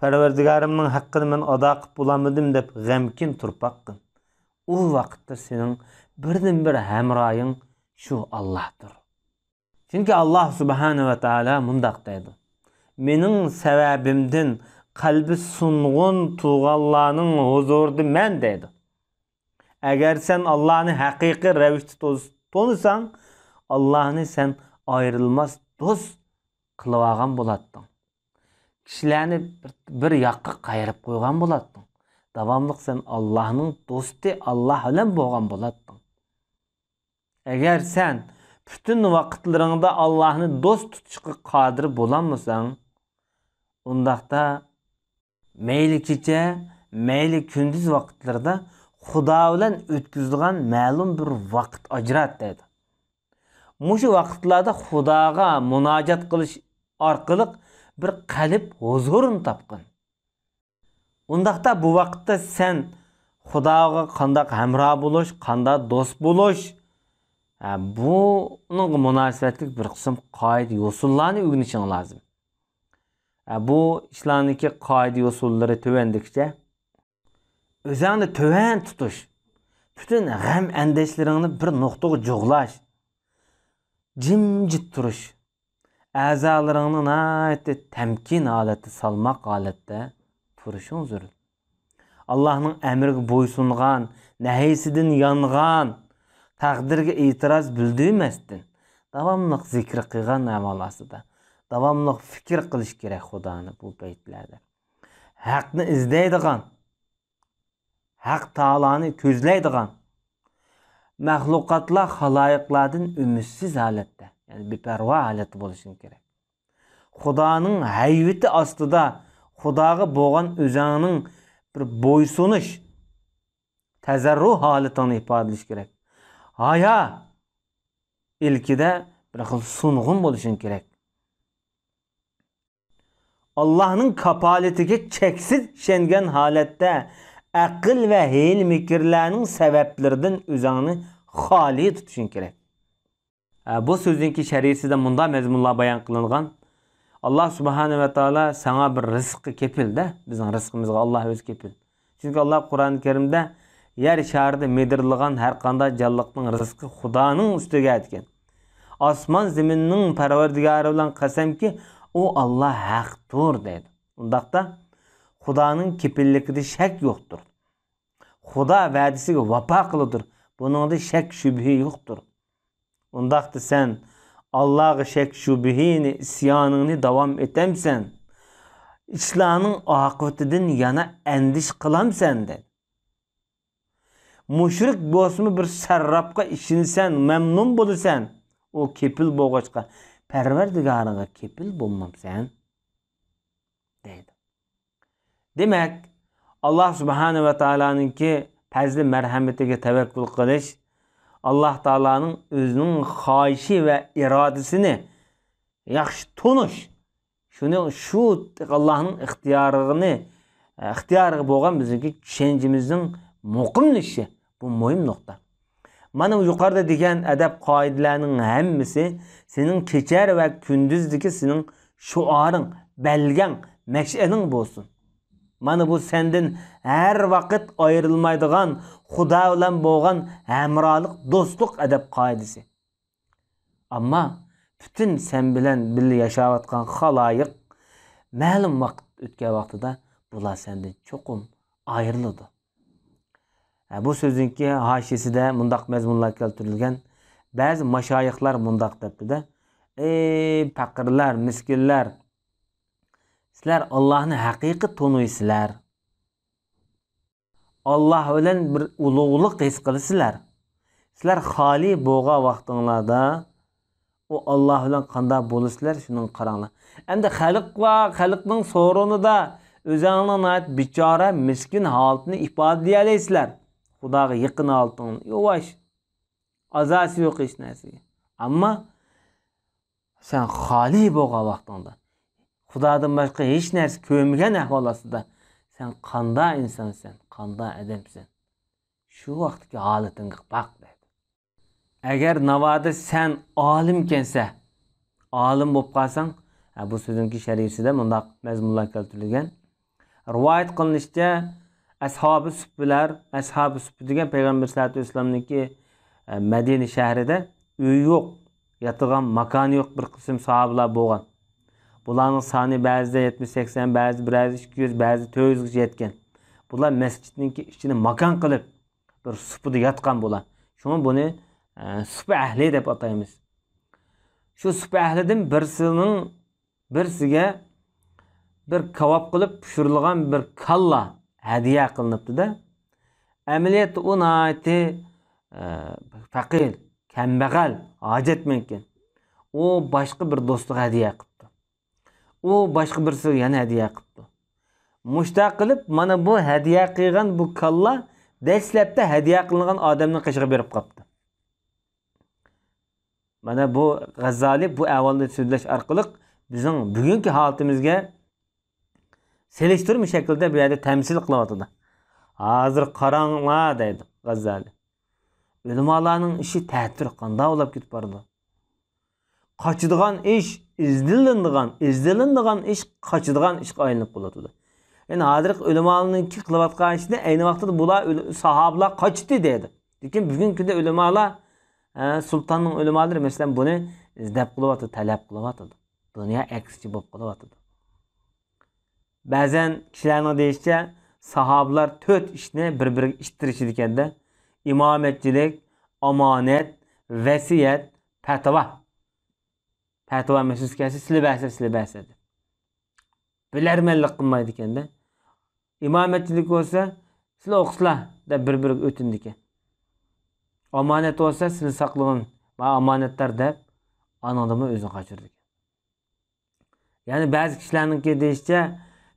پەرۋەردىگارىمنىڭ ھەققىنى مەن ئادا قىلىپ بولالمىدىم دەپ غەمكىن تۇرۇپ باققىن. ئۇ ۋاقىتتا سېنىڭ بىردىنبىر ھەمراھىڭ شۇ ئاللاھتۇر. چۈنكى ئاللا سۇبھانەھۇ ۋە تائالا مۇنداق دەيدۇ، مېنىڭ سەۋەبىمدىن قەلبى سۇنغۇن تۇغانلارنىڭ ھۇزۇرىدا مەن دەيدۇ. ئەگەر سەن ئاللانى ھەقىقىي رەۋىشتە توز-، تونۇساڭ، ئاللانى سەن ئايرىلماس دوست قىلىۋالغان بولاتتىڭ. كىشىلەرنى بىر، بىر ياققا قايرىپ قويغان بولاتتىڭ. داۋاملىق سەن ئاللاھنىڭ دوستى، ئاللاھ بىلەن بولغان بولاتتىڭ. ئەگەر سەن پۈتۈن ۋاقىتلىرىڭدا ئاللاھنى دوست تۇتۇشقا قادىر بولالمىساڭ، ئۇنداقتا مەيلى كېچە، مەيلى كۈندۈز ۋاقىتلىرىدا خۇدا بىلەن ئۆتكۈزىدىغان مەلۇم بىر ۋاقىت ئاجرات دەيدۇ. مۇشۇ ۋاقىتلاردا خۇداغا مۇناجات قىلىش ئارقىلىق بىر قەلب ھۇزۇرىنى تاپقىن. ئۇنداقتا بۇ ۋاقىتتا سەن خۇداغا قانداق ھەمراھ بولۇش، قانداق دوست بولۇش، ھە، بۇنىڭغا مۇناسىۋەتلىك بىر قىسىم قائىدە يوسۇنلارنى ئۆگىنىشىڭ لازىم. ھە، بۇ ئىشلارنىڭكى قائىدە يوسۇنلىرى تۆۋەندىكىچە. ئۆزۈڭنى تۆۋەن تۇتۇش، پۈتۈن غەم ئەندىشىلىرىڭنى بىر نۇقتىغا جۇغلاش، جىمجىت تۇرۇش، ئەزالىرىڭنى ناھايىتى تەمكىن ھالەتتە، سالماق ھالەتتە تۇرۇشۇڭ زۆرۈر. ئاللاھنىڭ ئەمرىگە بويسۇنغان، نەھيىسىدىن يانغان، تەقدىرگە ئېتىراز بىلدۈرمەستىن، داۋاملىق زىكىر قىلغان ئەھۋال ئاستىدا، داۋاملىق پىكىر قىلىش كېرەك خۇدانى بۇ پەيتلەردە. ھەقنى ئىزدەيدىغان، ھەق تائالانى كۆزلەيدىغان، مەخلۇقاتلار، خالايىقلاردىن ئۈمىدسىز ھالەتتە، يەنى بىپەرۋا ھالەتتە بولۇشۇڭ كېرەك. خۇدانىڭ ھەيۋىتى ئاستىدا خۇداغا بولغان ئۆزۈڭنىڭ بىر بويسۇنۇش، تەزەررۇ ھالىتىڭنى ئىپادىلىشىڭ كېرەك. ھايا ئىلكىدە بىر خىل سۇنغۇن بولۇشۇڭ كېرەك. ئاللاھنىڭ كاپالىتىگە چەكسىز ئىشەنگەن ھالەتتە ئەقىل ۋە ھىيلە-مىكىرلەرنىڭ سەۋەبلىرىدىن ئۆزۈڭنى خالىي تۇتۇشۇڭ كېرەك. ئە، بۇ سۆزنىڭكى شەرھىسىدە مۇنداق مەزمۇنلار بايان قىلىنغان. ئاللاھ سۇبھانەھۇ ۋە تائالا ساڭا بىر رىزىققا كېپىل-دە، بىزنىڭ رىزقىمىزغا ئاللاھ ئۆزى كېپىل. چۈنكى ئاللاھ قۇرئان كەرىمدە يەر شارىدا مىدىرلىغان ھەر قانداق جانلىقنىڭ رىزقى خۇدانىڭ ئۈستىگە ئىكەن. ئاسمان زېمىننىڭ پەرۋەردىگارى بىلەن قەسەمكى، ئۇ ئاللاھ ھەقتۇر دەيدۇ. ئۇنداقتا خۇدانىڭ كېپىللىكىدە شەك يوقتۇر. خۇدا ۋەدىسىگە ۋاپا قىلىدۇر. بۇنىڭدا شەك شۈبھە يوقتۇر. ئۇنداقتا سەن ئاللاغا شەك شۈبھىنى، ئىسيانىڭنى داۋام ئېتەمسەن؟ ئىشلارنىڭ ئاقىۋىتىدىن يەنە ئەندىشە قىلامسەن؟ دەيدۇ. مۇشرىك بولسىمۇ بىر سەرراپقا ئىشىنىسەن، مەمنۇن بولىسەن. ئۇ كېپىل بولغاچقا، پەرۋەردىگارىڭغا كېپىل بولمامسەن؟ دەيدۇ. دېمەك، ئاللاھ سۇبھانەھۇ ۋە تائالانىڭكى پەزلى مەرھەمىتىگە تەۋەككۈل قىلىش، ئاللاھ تائالانىڭ ئۆزىنىڭ خاھىشى ۋە ئىرادىسىنى ياخشى تونۇش، شۇنى، شۇ ئاللاھنىڭ ئىختىيارىغىنى، ئىختىيارىغا بولغان بىزنىڭكى چۈشەنچىمىزنىڭ مۇقىملىشىشى، بۇ مۇھىم نۇقتا. مانا بۇ يۇقىرىدا دېگەن ئەدەپ قائىدىلەرنىڭ ھەممىسى سېنىڭ كېچە ۋە كۈندۈزدىكى سېنىڭ شوئارىڭ، بەلگەڭ، مەشئەلىڭ بولسۇن. مانا بۇ سەندىن ھەر ۋاقىت ئايرىلمايدىغان خۇدا بىلەن بولغان ھەمراھلىق، دوستلۇق ئەدەپ قائىدىسى. ئەمما پۈتۈن سەن بىلەن بىللە ياشاۋاتقان خالايىق مەلۇم ۋاقىت ئۆتكەن ۋاقتىدا بۇلار سەندىن چوقۇم ئايرىلىدۇ. ھە، بۇ سۆزنىڭكى ھاشىيىسىدە مۇنداق مەزمۇنلار كەلتۈرۈلگەن. بەزى ماشايىخلار مۇنداق دەپتۇ-دە، ئەي پەقىرلەر، مىسكىنلەر، سىلەر ئاللاھنى ھەقىقىي تونۇيسىلەر. ئاللاھ بىلەن بىر ئۇلۇغلۇق ھېس قىلىسىلەر. سىلەر خالىي بولغان ۋاقتىڭلاردا، ئۇ ئاللاھ بىلەن قانداق بولىسىلەر، شۇنىڭغا قاراڭلار. ئەمدى خەلق بار، خەلقنىڭ سورۇنىدا ئۆزۈڭنىڭ ناھايىتى بىچارە، مىسكىن ھالىتىنى ئىپادىلىيەلەيسىلەر. خۇداغا يېقىن ھالىتىڭنى، ياۋاش. ئازاسى يوق ھېچ نەرسىگە. ئەمما سەن خالىي بولغان ۋاقتىڭدا، خۇدادىن باشقا ھېچ نەرسە كۆرمىگەن ئەھۋال ئاستىدا، سەن قانداق ئىنسانسەن، قانداق ئادەمسەن؟ شۇ ۋاقىتتىكى ھالىتىڭگە باق، دەيدۇ. ئەگەر ناۋادا سەن ئالىمكەنسە، ئالىم بولۇپ قالساڭ، ھە، بۇ سۆزنىڭكى شەرھىسىدە مۇنداق مەزمۇنلار كەلتۈرۈلگەن. رىۋايەت قىلىنىشىچە، ئەسھابى سۇپپىلار، ئەسھابى سۇپپا دېگەن پەيغەمبەر سەللەللاھۇ ئەلەيھى ۋەسەللەمنىڭكى، ئە، مەدىنە شەھىرىدە ئۆيى يوق، ياتىدىغان ماكانى يوق بىر قىسىم ساھابىلار بولغان. بۇلارنىڭ سانى بەزىدە يەتمىش، سەكسەن، بەزىدە بىر يۈز، ئىككى يۈز، بەزىدە تۆت يۈزگىچە يەتكەن. بۇلار مەسچىتنىڭكى ئىچىنى ماكان قىلىپ، بىر سۇپىدا ياتقان بۇلار. شۇڭا بۇنى، ئە، سۇپا ئەھلى دەپ ئاتايمىز. شۇ سۇپا ئەھلىدىن بىرسىنىڭ، بىرسىگە بىر كاۋاپ قىلىپ پىشۇرۇلغان بىر كاللا، ھەدىيە قىلىنىپتۇ-دە. ئەمەلىيەتتە ئۇ ناھايىتى، ئە، پەقىر، كەمبەغەل، ھاجەتمەنكەن. ئۇ باشقا بىر دوستىغا ھەدىيە قىپتۇ. ئۇ باشقا بىرسىگە يەنە ھەدىيە قىپتۇ. مۇشۇنداق قىلىپ، مانا بۇ ھەدىيە قىلغان بۇ كاللا دەسلەپتە ھەدىيە قىلىنغان ئادەمنىڭ قېشىغا بېرىپ قاپتۇ. مانا بۇ غەززالى بۇ ئەھۋالنى سۆزلەش ئارقىلىق بىزنىڭ بۈگۈنكى ھالىتىمىزگە سېلىشتۇرما شەكلىدە بۇ يەردە تەمسىل قىلىۋاتىدۇ. «ھازىر قاراڭلار» دەيدۇ غەززالى. ئۆلىمالارنىڭ ئىشى تەتۈر قانداق بولاپ كېتىپ بارىدۇ. قاچىدىغان ئىش ئىزدىنىدىغان، ئىزدىنىدىغان ئىش قاچىدىغان ئىشقا ئايلىنىپ قالىۋاتىدۇ. يەنى ھازىرقى ئۆلىمالارنىڭكى قىلىۋاتقان ئىشىنى ئەينى ۋاقتىدا بۇلار ئۆل-، ساھابىلار قاچتى دەيدۇ. لېكىن بۈگۈنكى كۈندە ئۆلىمالار، ھە، سۇلتاننىڭ ئۆلىمالىرى، مەسىلەن، بۇنى ئىزدەپ قىلىۋاتىدۇ، تەلەپ قىلىۋاتىدۇ. دۇنيا ئەكسىچە بولۇپ قېلىۋاتىدۇ. بەزەن كىشىلەرنىڭ دېيىشىچە، ساھابىلار تۆت ئىشنى بىر-بىرىگە ئىتتىرىشىدىكەن-دە. ئىمامەتچىلىك، ئامانەت، ۋەسىيەت، پەتىۋا. پەتىۋا مەسىلىسى كەلسە، سىلى بەرسە، سىلى بەرسە دەپ. بىلەرمەنلىك قىلمايدىكەن-دە. ئىمامەتچىلىك بولسا، سىلى ئوقۇسىلا دەپ بىر-بىرىگە ئۆتۈنىدىكەن. ئامانەت بولسا، سىلى ساقلىغىن، مانا ئامانەتدار دەپ، ئانىڭدىنمۇ ئۆزىنى قاچۇرىدىكەن. يەنى بەزى كىشىلەرنىڭكى دېيىشىچە،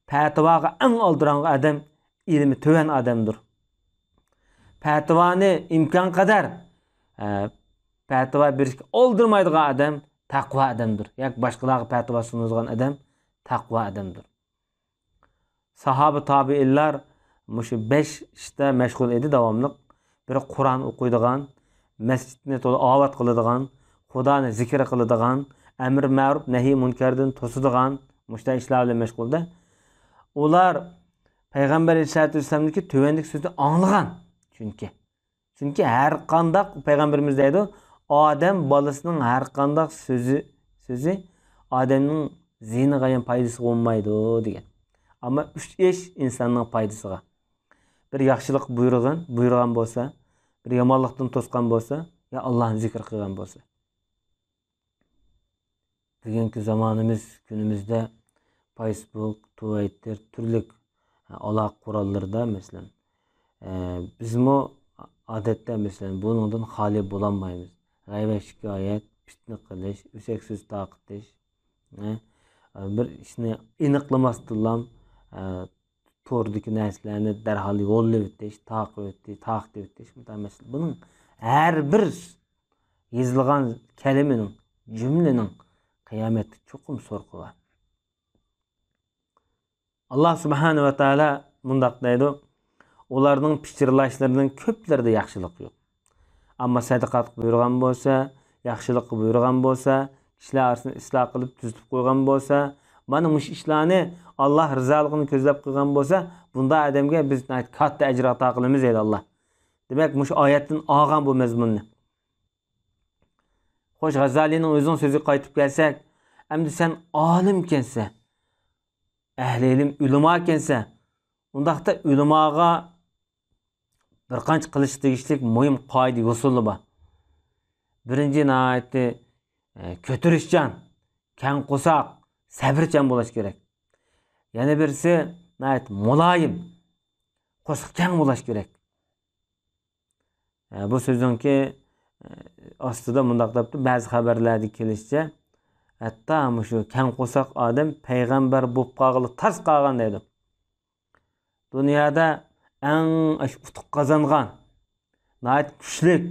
پەتىۋاغا ئەڭ ئالدىراڭغۇ ئادەم ئىلمى تۆۋەن ئادەمدۇر. پەتىۋانى ئىمكان قەدەر، ئە، پەتىۋا بېرىشكە ئالدىرىمايدىغان ئادەم تەقۋا ئادەمدۇر. ياكى باشقىلارغا پەتىۋا سۇنىدىغان ئادەم تەقۋا ئادەمدۇر. ساھابە تابىئىنلار مۇشۇ بەش ئىشتا مەشغۇل ئىدى داۋاملىق. بىرى قۇرئان ئوقۇيدىغان، مەسچىتنى تولا ئاۋات قىلىدىغان، خۇدانى زىكىر قىلىدىغان، ئەمرى مەرۇپ نەھى مۇنكەردىن توسىدىغان، مۇشۇنداق ئىشلار بىلەن مەشغۇلدى. ئۇلار پەيغەمبەر ئەلەيھىسسالاتۇ ۋەسسالامدىكى تۆۋەندىكى سۆزنى ئاڭلىغان. چۈنكى، چۈنكى ھەر قانداق، پەيغەمبىرىمىز دەيدۇ، ئادەم بالىسىنىڭ ھەر قانداق سۆزى، سۆزى ئادەمنىڭ زىيىنىغا يا پايدىسىغا بولمايدۇ دېگەن. ئەمما ئۈچ ئىش ئىنساننىڭ پايدىسىغا. بىر ياخشىلىق بۇيرۇغان، بۇيرۇغان بولسا، بىر يامانلىقتىن توسقان بولسا، يا ئاللانى زىكىر قىلغان بولسا. بۈگۈنكى زامانىمىز، كۈنىمىزدە فېيسبۇك، توۋېتتېر، تۈرلۈك ئالاقە قوراللىرىدا، مەسىلەن، ئە، بىزمۇ ئادەتتە، مەسىلەن، بۇنىڭدىن خالىي بولالمايمىز. غەيۋەت، شىكايەت، پىتنە قىلىش، ئۆسەك سۆز تارقىتىش، ئە، بىر ئىشنى ئېنىقلىماستىنلا، ئە، توردىكى نەرسىلەرنى دەرھال يوللىۋېتىش، تارقىتىۋېتىش، تارقىتىۋېتىش، مۇنداق مەسىلە. بۇنىڭ ھەر بىر يېزىلغان كەلىمىنىڭ، جۈملىنىڭ قىيامەتتە چوقۇم سورىقى بار. ئاللا سۇبھانەھۇ ۋە تائالا مۇنداق دەيدۇ، ئۇلارنىڭ پىچىرلاشلىرىنىڭ كۆپلىرىدە ياخشىلىق يوق. ئەمما سەدىقە بۇيرۇغان بولسا، ياخشىلىققا بۇيرۇغان بولسا، كىشىلەر ئارىسىنى ئىسلاھ قىلىپ تۈزىتىپ قويغان بولسا، مانا مۇشۇ ئىشلارنى ئاللا رىزالىقىنى كۆزلەپ قىلغان بولسا، بۇنداق ئادەمگە بىز ناھايىتى كاتتا ئەجىر ئاتا قىلىمىز دەيدۇ ئاللا. دېمەك، مۇشۇ ئايەتتىن ئالغان بۇ مەزمۇننى. خوش، غەززالىنىڭ ئۆزىنىڭ سۆزىگە قايتىپ كەلسەك، ئەمدى سەن ئالىمكەنسەن، ئەھلى ئىلىم، ئۆلىماكەنسەن، ئۇنداقتا ئۆلىماغا بىر قانچە قىلىشقا تېگىشلىك مۇھىم قائىدە يوسۇنلار بار. بىرىنچى، ناھايىتى، ئە، كۆتۈرۈشچان، كەڭ قورساق، سەۋرچان بولۇش كېرەك. يەنە بىرسى، ناھايىتى مۇلايىم، قورسىقى كەڭ بولۇش كېرەك. ئە، بۇ سۆزنىڭكى، ئە، ئاستىدا مۇنداق دەپتۇ، بەزى خەۋەرلەردە كېلىشىچە، ھەتتا مۇشۇ كەڭ قورساق ئادەم پەيغەمبەر بولۇپ قالغىلى تاس قالغان دەيدۇ. دۇنيادا ئەڭ ئۇتۇق قازانغان، ناھايىتى كۈچلۈك،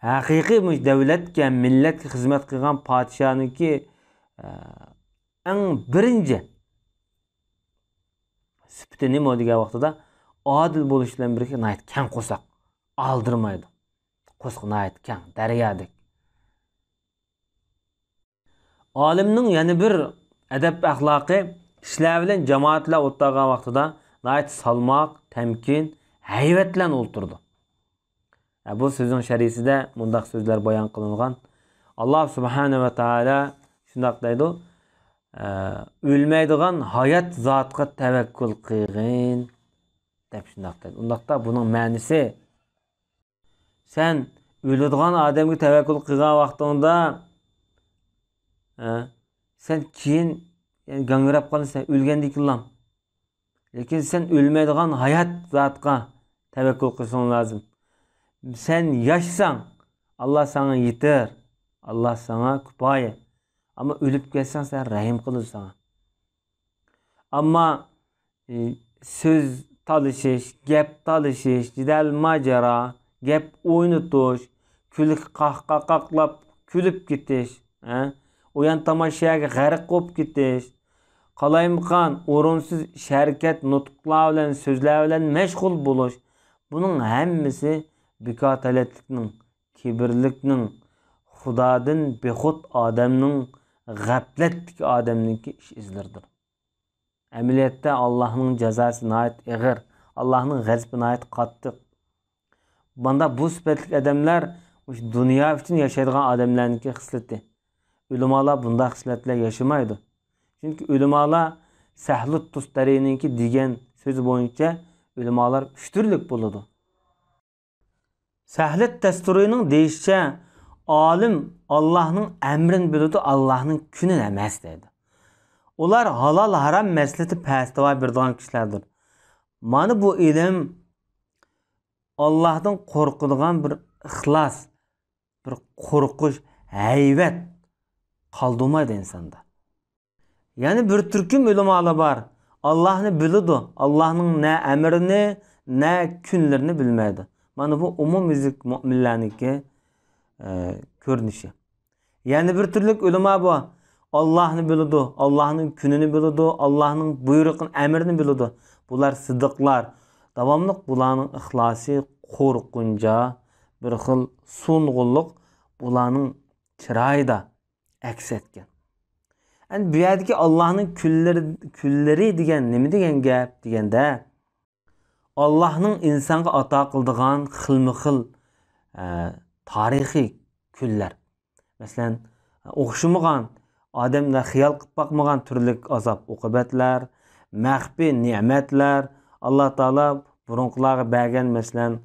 ھەقىقىي مۇشۇ دۆلەتكە، مىللەتكە خىزمەت قىلغان پادىشاھنىڭكى، ئە، ئەڭ بىرىنچى سۈپىتى نېمە دېگەن ۋاقتىدا، ئادىل بولۇش بىلەن بىرگە ناھايىتى كەڭ قورساق، ئالدىرىمايدۇ. قورسىقى ناھايىتى كەڭ، دەريادەك. ئالىمنىڭ يەنە بىر ئەدەپ ئەخلاقى، كىشىلەر بىلەن جامائەت بىلەن ئولتۇرغان ۋاقتىدا ناھايىتى سالماق، تەمكىن، ھەيۋەت بىلەن ئولتۇرىدۇ. ھە، بۇ سۆزنىڭ شەرھىسىدە مۇنداق سۆزلەر بايان قىلىنغان. ئاللا سۇبھانەھۇ ۋە تائالا شۇنداق دەيدۇ، ئە، «ئۆلمەيدىغان ھايات زاتقا تەۋەككۈل قىلغىن» دەپ شۇنداق دەيدۇ. ئۇنداقتا بۇنىڭ مەنىسى، سەن ئۆلىدىغان ئادەمگە تەۋەككۈل قىلغان ۋاقتىڭدا، ئە، سەن كېيىن، يەنى گاڭگىراپ قالىسەن، ئۆلگەندىن كېيىنلا. لېكىن سەن ئۆلمەيدىغان ھايات زاتقا تەۋەككۈل قىلىشىڭ لازىم. سەن ياشىساڭ، ئاللا ساڭا يېتەر، ئاللا ساڭا كۇپايە. ئەمما ئۆلۈپ كەتسەڭ، سەن رەھىم قىلىدۇ ساڭا. ئەمما، ئى، سۆز تالىشىش، گەپ تالىشىش، جېدەل ماجىرا، گەپ ئوينىتىش، كۈلكە قاققاقلاپ كۈلۈپ كېتىش، ھە؟ ئويان تاماشاگە غەرق بولۇپ كېتىش، قالايمىقان، ئورۇنسىز ئىش ھەرىكەت، نۇتۇقلار بىلەن، سۆزلەر بىلەن مەشغۇل بولۇش، بۇنىڭ ھەممىسى بىكار تەلەتلىكنىڭ، كىبىرلىكنىڭ، خۇدادىن بىخۇد ئادەمنىڭ، غەپلەتتىكى ئادەمنىڭكى ئىش ئىزلىرىدۇر. ئەمەلىيەتتە ئاللاھنىڭ جازاسى ناھايىتى ئېغىر، ئاللاھنىڭ غەزىپى ناھايىتى قاتتىق. ماندا بۇ سۈپەتلىك ئادەملەر مۇشۇ دۇنيا ئۈچۈن ياشايدىغان ئادەملەرنىڭكى خىسلىتى. ئۆلىمالار بۇنداق خىسلەت بىلەن ياشىمايدۇ. چۈنكى ئۆلىمالار سەھلۇت تۇستەرىنىڭكى دېگەن سۆزى بويىچە ئۆلىمالار ئۈچ تۈرلۈك بولىدۇ. سەھلۇت تەستۇرىنىڭ دېيىشىچە، ئالىم ئاللاھنىڭ ئەمرىنى بىلىدۇ، ئاللاھنىڭ كۈنىنى ئەمەس دەيدۇ. ئۇلار ھالال ھارام مەسىلىسىدە پەتىۋا بېرىدىغان كىشىلەردۇر. مانا بۇ ئىلىم ئاللاھتىن قورقىدىغان بىر ئىخلاس، بىر قورقۇش، ھەيۋەت قالدۇرمايدۇ ئىنساندا. يەنە بىر تۈركۈم ئۆلىمالار بار. ئاللاھنى بىلىدۇ، ئاللاھنىڭ نە ئەمرىنى، نە كۈنلىرىنى بىلمەيدۇ. مانا بۇ ئومۇميۈزلۈك مۆمىنلەرنىڭكى، ئە، كۆرۈنۈشى. يەنە بىر تۈرلۈك ئۆلىما بار. ئاللاھنى بىلىدۇ، ئاللاھنىڭ كۈنىنى بىلىدۇ، ئاللاھنىڭ بۇيرۇقىنى، ئەمرىنى بىلىدۇ. بۇلار سىدىقلار. داۋاملىق بۇلارنىڭ ئىخلاسى قورقۇنچا بىر خىل سۇنغۇنلۇق بۇلارنىڭ چىرايىدا ئەكس ئەتكەن. ئەمدى بۇ يەردىكى ئاللاھنىڭ كۈنلىرى، كۈنلىرى دېگەن نېمە دېگەن گەپ دېگەندە، ئاللاھنىڭ ئىنسانغا ئاتا قىلىدىغان خىلمۇ خىل، ئە، تارىخىي كۈنلەر. مەسىلەن، ئوخشىمىغان، ئادەملەر خىيال قىلىپ باقمىغان تۈرلۈك ئازاب-ئوقۇبەتلەر، مەخپىي نېمەتلەر، ئاللا تائالا بۇرۇنقىلارغا بەرگەن، مەسىلەن،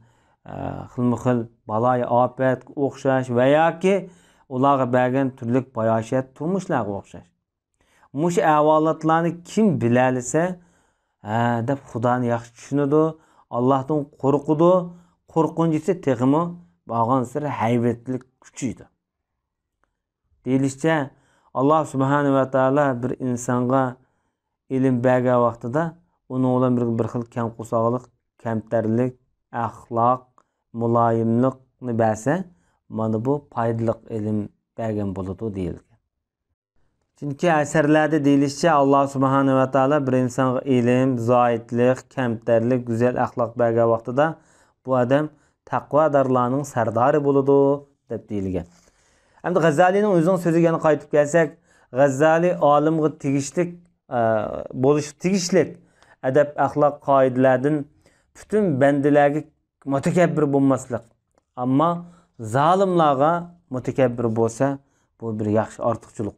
ئە، خىلمۇ خىل بالايىئاپەتكە ئوخشاش ۋە ياكى ئۇلارغا بەرگەن تۈرلۈك باياشات تۇرمۇشلارغا ئوخشاش. مۇشۇ ئەھۋالاتلارنى كىم بىلەلىسە، ھە، دەپ خۇدانى ياخشى چۈشىنىدۇ، ئاللاھتىن قورقىدۇ، قورقۇنچىسى تېخىمۇ بارغانسېرى ھەيۋەتلىك كۈچىيىدۇ. دېيىلىشىچە، ئاللا سۇبھانە ۋە تائالا بىر ئىنسانغا ئىلىم بەرگەن ۋاقتىدا ئۇنىڭ بىلەن بىر، بىر خىل كەڭ قورساقلىق، كەمتەرلىك، ئەخلاق، مۇلايىملىقنى بەرسە، مانا بۇ پايدىلىق ئىلىم بەرگەن بولىدۇ دېيىلگەن. چۈنكى ئەسەرلەردە دېيىلىشىچە، ئاللا سۇبھانە ۋە تائالا بىر ئىنسانغا ئىلىم، زاھىدلىق، كەمتەرلىك، گۈزەل ئەخلاق بەرگەن ۋاقتىدا بۇ ئادەم تەقۋادارلارنىڭ سەردارى بولىدۇ، دەپ دېيىلگەن. ئەمدى غەززالىنىڭ ئۆزىنىڭ سۆزىگە يەنە قايتىپ كەلسەك، غەززالى ئالىمغا تېگىشلىك، ئە، بولۇشقا تېگىشلىك ئەدەپ-ئەخلاق قائىدىلەردىن پۈتۈن بەندىلەرگە مۇتەكەببىر بولماسلىق، ئەمما زالىملارغا مۇتەكەببىر بولسا، بۇ بىر ياخشى ئارتۇقچىلىق.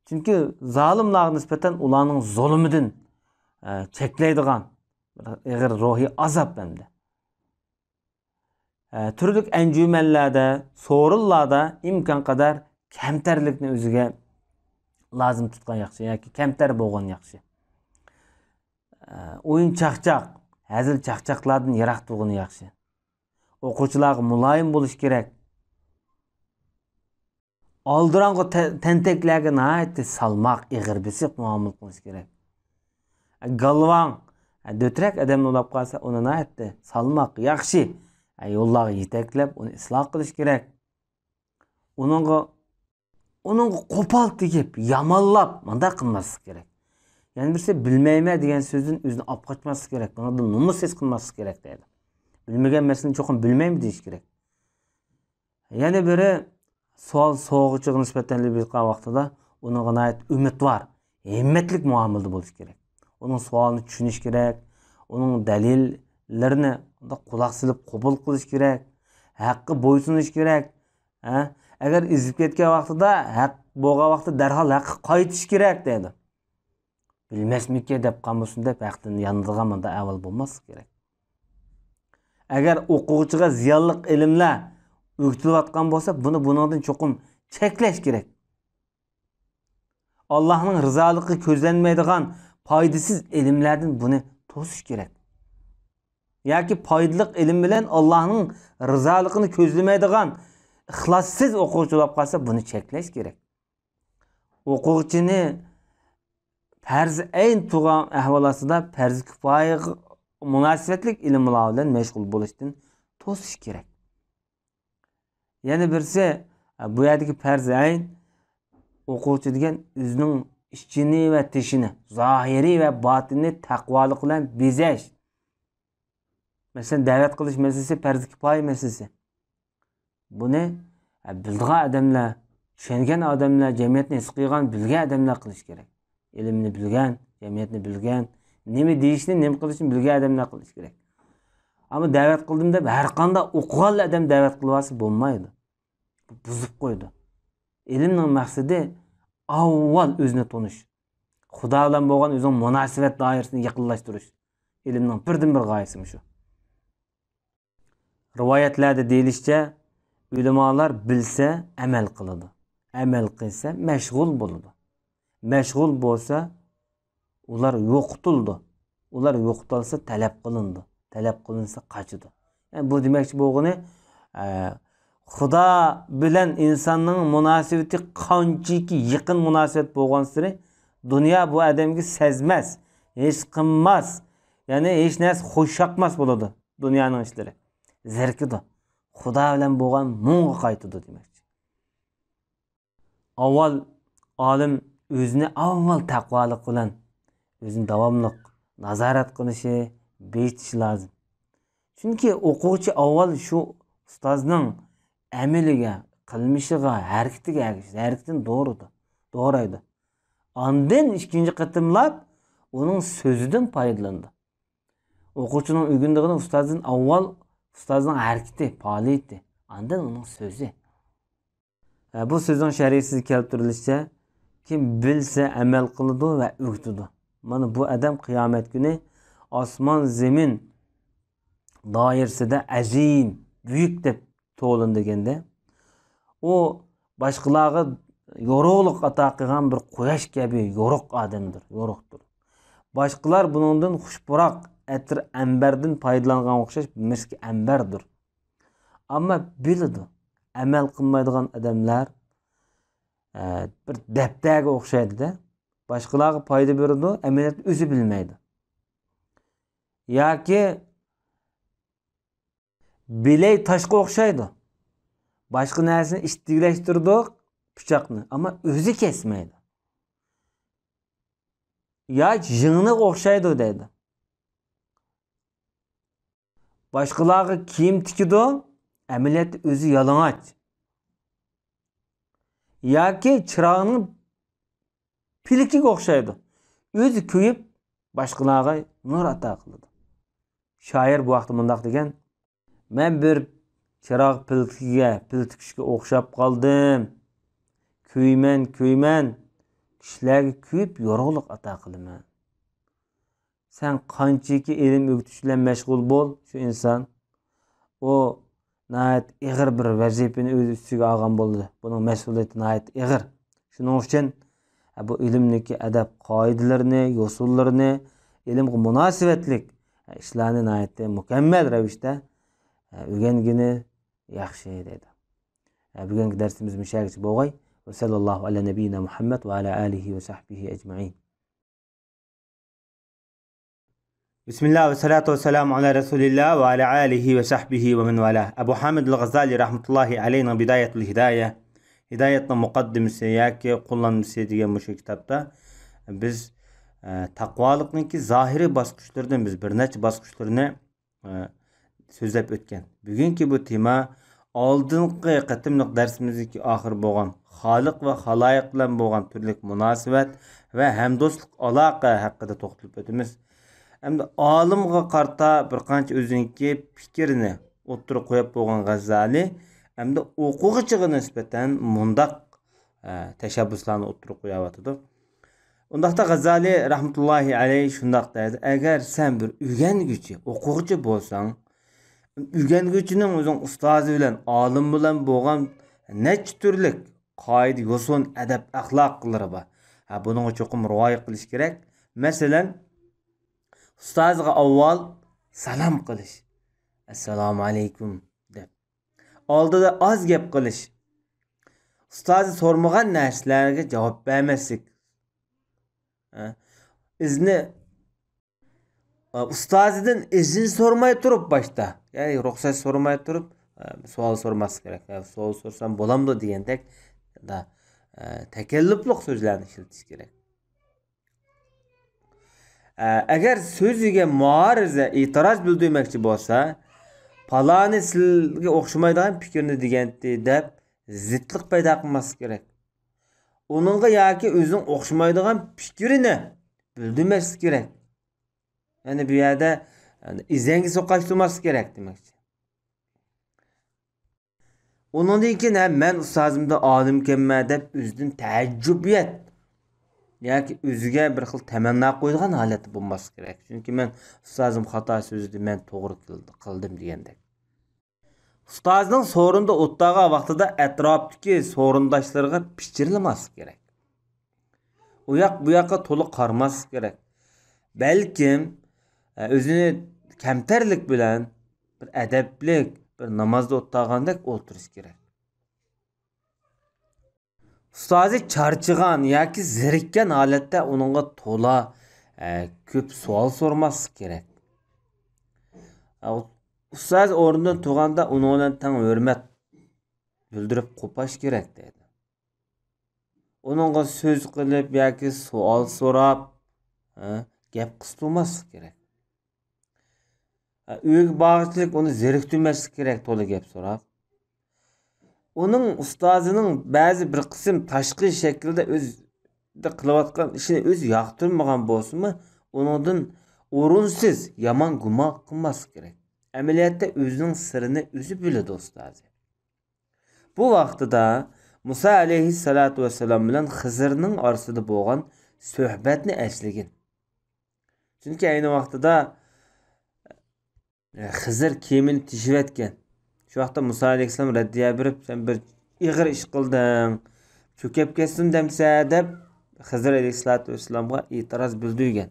چۈنكى زالىملارغا نىسبەتەن ئۇلارنىڭ زۇلۇمىدىن، ئە، چەكلەيدىغان بىر ئېغىر روھىي ئازاب ئەمدى. ئە، تۈرلۈك ئەنجۈمەنلەردە، سورۇنلاردا ئىمكانقەدەر كەمتەرلىكنى ئۆزىگە لازىم تۇتقان ياخشى ياكى كەمتەر بولغان ياخشى. ئە، ئويۇن-چاقچاق، ھەزىل-چاقچاقلاردىن يىراق تۇرغىنى ياخشى. ئوقۇغۇچىلارغا مۇلايىم بولۇش كېرەك. ئالدىراڭغۇ تە-، تەنتەكلەرگە ناھايىتى سالماق، ئېغىر بېسىق مۇئامىلە قىلىش كېرەك. گالۋاڭ، دۆترەك ئادەم بولۇپ قالسا، ئۇنى ناھايىتى سالماق، ياخشى يوللارغا يېتەكلەپ، ئۇنى ئىسلاھ قىلىش كېرەك. ئۇنىڭغا، ئۇنىڭغا قوپال تېگىپ، يامانلاپ، مۇنداق قىلماسلىق كېرەك. يەنە بىرسى، بىلمەيمەن دېگەن سۆزدىن ئۆزىنى ئاپ قاچماسلىق كېرەك. بۇنىڭدىن نومۇس ھېس قىلماسلىق كېرەك دەيدۇ. بىلمىگەن مەسىلىنى چوقۇم بىلمەيمەن دېيىش كېرەك. يەنە بىرى، سوئال سورىغۇچىغا نىسبەتەن لەببەيك دېگەن ۋاقتىدا ئۇنىڭغا ناھايىتى ئۈمىدۋار، ھىممەتلىك مۇئامىلىدە بولۇش كېرەك. ئۇنىڭ سوئالىنى چۈشىنىش كېرەك، ئۇنىڭ دەلىللىرىنى قۇلاق سېلىپ قوبۇل قىلىش كېرەك، ھەققە بويسۇنۇش كېرەك. ھە؟ ئەگەر ئېزىپ كەتكەن ۋاقتىدا، ھەق بولغان ۋاقتىدا دەرھال ھەققە قايتىش كېرەك دەيدۇ. بىلمەسمىكىن دەپ قالمىسۇن دەپ ھەقتىن يانىدىغان مۇنداق ئەھۋال بولماسلىق كېرەك. ئەگەر ئوقۇغۇچىغا زىيانلىق ئىلىملەر ئۆگىتىلىۋاتقان بولسا، بۇنى بۇنىڭدىن چوقۇم چەكلەش كېرەك. ئاللاھنىڭ رىزالىقى كۆزلەنمەيدىغان پايدىسىز ئىلىملەردىن بۇنى توسۇش كېرەك. ياكى پايدىلىق ئىلىم بىلەن ئاللاھنىڭ رىزالىقىنى كۆزلىمەيدىغان ئىخلاسسىز ئوقۇغۇچى بولۇپ قالسا، بۇنى چەكلەش كېرەك. ئوقۇغۇچىنى پەرز ئەين تۇرغان ئەھۋال ئاستىدا پەرز كۇپايىغا مۇناسىۋەتلىك ئىلىملار بىلەن مەشغۇل بولۇشتىن توسۇش كېرەك. يەنە بىرسى، بۇ يەردىكى پەرز ئەين، ئوقۇغۇچى دېگەن ئۆزىنىڭ ئىچىنى ۋە تېشىنى، زاھىرى ۋە باتىنىنى تەقۋالىق بىلەن بېزەش. مەسىلەن، دەۋەت قىلىش مەسىلىسى پەرز كىپايە مەسىلىسى. بۇنى، ئە، بىلىدىغان ئادەملەر، چۈشەنگەن ئادەملەر، جەمئىيەتنى ھېس قىلغان، بىلگەن ئادەملەر قىلىش كېرەك. ئىلىمنى بىلگەن، جەمئىيەتنى بىلگەن، نېمە دېيىشنى، نېمە قىلىشنى بىلگەن ئادەملەر قىلىش كېرەك. ئەمما دەۋەت قىلدىم دەپ ھەر قانداق ئوقۇغانلا ئادەم دەۋەت قىلىۋالسا بولمايدۇ. بۇ بۇزۇپ قويىدۇ. ئىلىمنىڭ مەقسىتى ئاۋۋال ئۆزىنى تونۇش. خۇدا بىلەن بولغان ئۆزىنىڭ مۇناسىۋەت دائىرىسىنى يېقىنلاشتۇرۇش. ئىلىمنىڭ بىردىنبىر غايىسى مۇشۇ. رىۋايەتلەردە دېيىلىشىچە، ئۆلىمالار بىلسە ئەمەل قىلىدۇ، ئەمەل قىلسا مەشغۇل بولىدۇ، مەشغۇل بولسا ئۇلار يوقىتىلىدۇ، ئۇلار يوقىتىلسا تەلەپ قىلىنىدۇ، تەلەپ قىلىنسا قاچىدۇ. يەنى بۇ دېمەكچى بولغىنى، ئە، خۇدا بىلەن ئىنساننىڭ مۇناسىۋىتى قانچىكى يېقىن مۇناسىۋەت بولغانسېرى، دۇنيا بۇ ئادەمگە سەزمەس، ھېس قىلماس، يەنى ھېچ نەرسە خۇش ياقماس بولىدۇ. دۇنيانىڭ ئىشلىرى زېرىكىدۇ. خۇدا بىلەن بولغان مۇڭغا قايتىدۇ دېمەكچى. ئاۋۋال ئالىم ئۆزىنى ئاۋۋال تەقۋالىق بىلەن ئۆزىنى داۋاملىق نازارەت قىلىشى، بېيىتىشى لازىم. چۈنكى ئوقۇغۇچى ئاۋۋال شۇ ئۇستازنىڭ ئەمىلىگە، قىلمىشىغا، ھەرىكىتىگە ئەگىشىدۇ، ھەرىكىتىنى دورايدۇ، دورايدۇ. ئاندىن ئىككىنچى قېتىملاپ ئۇنىڭ سۆزىدىن پايدىلىنىدۇ. ئوقۇغۇچىنىڭ ئۆگىنىدىغىنى ئۇستازدىن ئاۋۋال ئۇستازنىڭ ھەرىكىتى، پائالىيىتى، ئاندىن ئۇنىڭ سۆزى. ھە، بۇ سۆزنىڭ شەرھىسىدە كەلتۈرۈلۈشىچە، كىم بىلسە ئەمەل قىلىدۇ ۋە ئۆگىتىدۇ. مانا بۇ ئادەم قىيامەت كۈنى ئاسمان زېمىن دائىرىسىدە ئەزىم، بۈيۈك دەپ توۋلىنىدۇ دېگەندە، ئۇ باشقىلارغا يورۇقلۇق ئاتا قىلغان بىر قۇياش كەبى يورۇق ئادەمدۇر، يورۇقتۇر. باشقىلار بۇنىڭدىن خۇش پۇراق ئەتىر ئەمبەردىن پايدىلانغان ئوخشاش، مىسكى ئەمبەردۇر. ئەمما بىلىدۇ، ئەمەل قىلمايدىغان ئادەملەر، ئە، بىر دەپتەرگە ئوخشايدۇ-دە. باشقىلارغا پايدا بېرىدۇ، ئەمەلىيەتتە ئۆزى بىلمەيدۇ. ياكى بىلەي تاشقا ئوخشايدۇ. باشقا نەرسىنى ئىتتىكلەشتۈرىدۇ، پىچاقنى، ئەمما ئۆزى كەسمەيدۇ. يا يىڭنىغا ئوخشايدۇ دەيدۇ. باشقىلارغا كىيىم تىكىدۇ، ئەمەلىيەتتە ئۆزى يالىڭاچ. ياكى چىراغنىڭ پىلىكىگە ئوخشايدۇ. ئۆزى كۆيۈپ، باشقىلارغا نۇر ئاتا قىلىدۇ. شائىر بۇ ھەقتە مۇنداق دېگەن: «مەن بىر چىراغ پىلتىكىگە، پىلتىكۈچكە ئوخشاپ قالدىم. كۆيىمەن، كۆيىمەن، كىشىلەرگە كۆيۈپ يورۇقلۇق ئاتا قىلىمەن.» سەن قانچىكى ئىلىم ئۆگىتىش بىلەن مەشغۇل بول، شۇ ئىنسان، ئۇ ناھايىتى ئېغىر بىر ۋەزىپىنى ئۆز ئۈستىگە ئالغان بولىدۇ. بۇنىڭ مەسئۇلىيىتى ناھايىتى ئېغىر. شۇنىڭ ئۈچۈن، ئە، بۇ ئىلىمدىكى ئەدەپ قائىدىلىرىنى، يوسۇنلىرىنى، ئىلىمغا مۇناسىۋەتلىك، ئە، ئىشلارنى ناھايىتى مۇكەممەل رەۋىشتە، ئە، ئۆگەنگىنى ياخشى دەيدۇ. ئە، بۈگۈنكى دەرسىمىز مۇشۇ يەرگىچە بولغاي. ۋە سەللەللاھۇ ئەلە نەبىييىنا مۇھەممەد ۋە ئەلە ئالىھى ۋە سەھبىھى ئەجمەئىن. بىسمىللا ۋە سالاتۇ ۋە سالامۇ ئالا رەسۇلىللا ۋە ئالا ئالىھى ۋە سەھبىھى ۋە مەن ۋالا. ئەبۇ ھامىد ئەل غازالى رەھمەتۇللاھى ئەلەيھىنىڭ بىدايەتۇل ھىدايە، ھىدايەتنىڭ مۇقەددىمىسى ياكى قوللانمىسى دېگەن مۇشۇ كىتابتا بىز، ئە، تەقۋالىقنىڭكى زاھىرىي باسقۇچلىرىدىن بىز بىر نەچچە باسقۇچلىرىنى ئە، سۆزلەپ ئۆتكەن. بۈگۈنكى بۇ تېما ئالدىنقى قېتىملىق دەرسىمىزدىكى ئاخىر بولغان خالىق ۋە خالايىق بىلەن بولغان تۈرلۈك مۇناسىۋەت ۋە ھەمدوستلۇق ئالاقە ھەققىدە توختىلىپ ئۆتىمىز. ئەمدى ئالىمغا قارىتا بىر قانچە ئۆزىنىڭكى پىكرىنى ئوتتۇرىغا قويۇپ بولغان غەززالى ئەمدى ئوقۇغۇچىغا نىسبەتەن مۇنداق ئە، تەشەببۇسلارنى ئوتتۇرىغا قويۇۋاتىدۇ. ئۇنداقتا غازالى رەھمەتۇللاھى ئەلەيھ شۇنداق دەيدۇ: «ئەگەر سەن بىر ئۆگەنگۈچى، ئوقۇغۇچى بولساڭ، ئۆگەنگۈچىنىڭ ئۆزىنىڭ ئۇستازى بىلەن، ئالىم بىلەن بولغان نەچچە تۈرلۈك قائىدە، يوسۇن، ئەدەپ، ئەخلاقلىرى بار. ھە، بۇنىڭغا چوقۇم رىئايە قىلىش كېرەك. مەسىلەن، ئۇستازىغا ئاۋۋال سالام قىلىش، «ئەسسالامۇ ئەلەيكۇم» دەپ، ئالدىدا ئاز گەپ قىلىش، ئۇستازى سورىمىغان نەرسىلەرگە جاۋاب بەرمەسلىك، ھە، ئىزنى ئۇستازىدىن ئىزىن سورىماي تۇرۇپ باشتا، يەنى رۇخسەت سورىماي تۇرۇپ، سوئال سورىماسلىق كېرەك. سوئال سورىسام بولامدۇ دېگەندەك، تەكەللۇپلۇق سۆزلەرنى ئىشلىتىش كېرەك. ئەگەر سۆزىگە مۇئارىزە، ئېتىراز بىلدۈرمەكچى بولسا، پالانى سىلىگە ئوخشىمايدىغان پىكىرنى دېگەنتى دەپ زىتلىق پەيدا قىلماسلىق كېرەك. ئۇنىڭغا ياكى ئۆزىنىڭ ئوخشىمايدىغان پىكرىنى بىلدۈرمەسلىك كېرەك. يەنى بۇ يەردە، يەنى ئىزەڭگە سوقاشتۇرماسلىق كېرەك دېمەكچى. ئۇنىڭدىن كېيىن، ھە، مەن ئۇستازىمدىن ئالىمكەنمەن دەپ ئۆزىدىن تەئەججۈبىيەت ياكى ئۆزىگە بىر خىل تەمەننا قويىدىغان ھالەتتە بولماسلىق كېرەك. چۈنكى مەن ئۇستازىم خاتا سۆزلىدى، مەن توغرا قىلدىم دېگەندەك. ئۇستازنىڭ سورۇندا ئولتۇرغان ۋاقتىدا ئەتراپتىكى سورۇنداشلىرىغا پىچىرلىماسلىق كېرەك. ئۇ ياق، بۇ ياققا تولا قارىماسلىق كېرەك. بەلكىم، ئە، ئۆزىنى كەمتەرلىك بىلەن بىر ئەدەپلىك، بىر نامازدا ئولتۇرغاندەك ئولتۇرۇش كېرەك. ئۇستازى چارچىغان ياكى زېرىككەن ھالەتتە ئۇنىڭغا تولا، ئە، كۆپ سوئال سورىماسلىق كېرەك. ئە، ئۇستاز ئورنىدىن تۇرغاندا ئۇنىڭ بىلەن تەڭ ھۆرمەت بىلدۈرۈپ قوپاش كېرەك دەيدۇ. ئۇنىڭغا سۆز قىلىپ ياكى سوئال سوراپ، ھە، گەپ قىستۇرماسلىق كېرەك. ئۆيگە بارغۇچىلىك ئۇنى زېرىكتۈرمەسلىك كېرەك، تولا گەپ سوراپ. ئۇنىڭ ئۇستازىنىڭ بەزى بىر قىسىم تاشقى شەكىلدە ئۆزىدە قىلىۋاتقان ئىشىنى ئۆزى ياقتۇرمىغان بولسىمۇ، ئۇنىڭدىن ئورۇنسىز يامان گۇمان قىلماسلىق كېرەك. ئەمەلىيەتتە ئۆزىنىڭ سىرىنى ئۆزى بىلىدۇ ئۇستازى. بۇ ۋاقتىدا مۇسا ئەلەيھىسسالاتۇ ۋەسسالام بىلەن خىزىرنىڭ ئارىسىدا بولغان سۆھبەتنى ئەسلىگىن. چۈنكى ئەينى ۋاقتىدا، ئە، خىزىر كېمىنى تېشىۋەتكەن. شۇ ۋاقىتتا مۇسا ئەلەيھىسسالام رەددىيە بېرىپ، «سەن بىر ئېغىر ئىش قىلدىڭ، چۆكۈپ كەتسۇن دەمسە» دەپ، خىزىر ئەلەيھىسسالاتۇ ۋەسسالامغا ئېتىراز بىلدۈرگەن.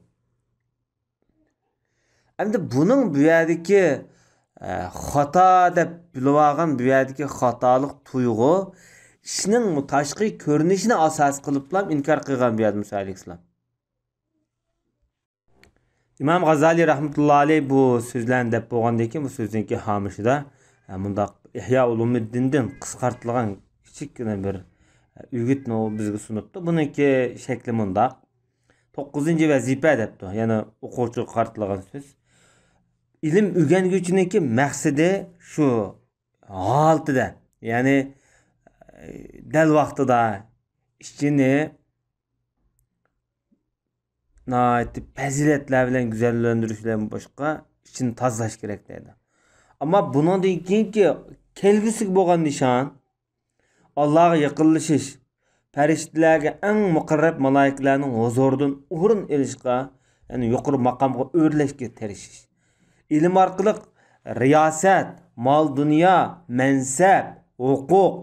ئەمدى بۇنىڭ بۇ يەردىكى، ئە، خاتا دەپ بىلىۋالغان بۇ يەردىكى خاتالىق تۇيغۇ ئىشنىڭ تاشقى كۆرۈنۈشىنى ئاساس قىلىپلا ئىنكار قىلغان بۇ يەردە مۇسا ئەلەيھىسسالام. ئىمام غازالىي رەھمەتۇللا ئەلەيھ بۇ سۆزلەرنى دەپ بولغاندىن كېيىن، بۇ سۆزنىڭكى ھامىشىدا، ئە، مۇنداق ئىھيا ئۇلۇمىددىندىن قىسقارتىلغان كىچىككىنە بىر، ئە، ئۈگۈتنى ئۇ بىزگە سۇنۇپتۇ. بۇنىڭكى شەكلى مۇنداق. توققۇزىنچى ۋەزىپە دەپتۇ. يەنە ئوقۇغۇچىغا قارىتىلغان سۆز. ئىلىم ئۆگەنگۈچىنىڭكى مەقسىتى شۇ ھالىتىدە، يەنى، ئە، دەل ۋاقتىدا ئىچىنى ناھايىتى پەزىلەتلەر بىلەن گۈزەللەندۈرۈش بىلەن باشقا ئىچىنى تازىلاش كېرەك دەيدۇ. ئەمما بۇنىڭدىن كېيىنكى كەلگۈسىگە بولغان نىشان، ئاللاغا يېقىنلىشىش، پەرىشتىلەرگە، ئەڭ مۇقەررەب مالايىكىلەرنىڭ ھۇزۇرىدىن ئورۇن ئېلىشقا، يەنى يۇقىرى ماقامغا ئۆرلەشكە تىرىشىش. ئىلىم ئارقىلىق رىياسەت، مال-دۇنيا، مەنسەپ، ھوقۇق،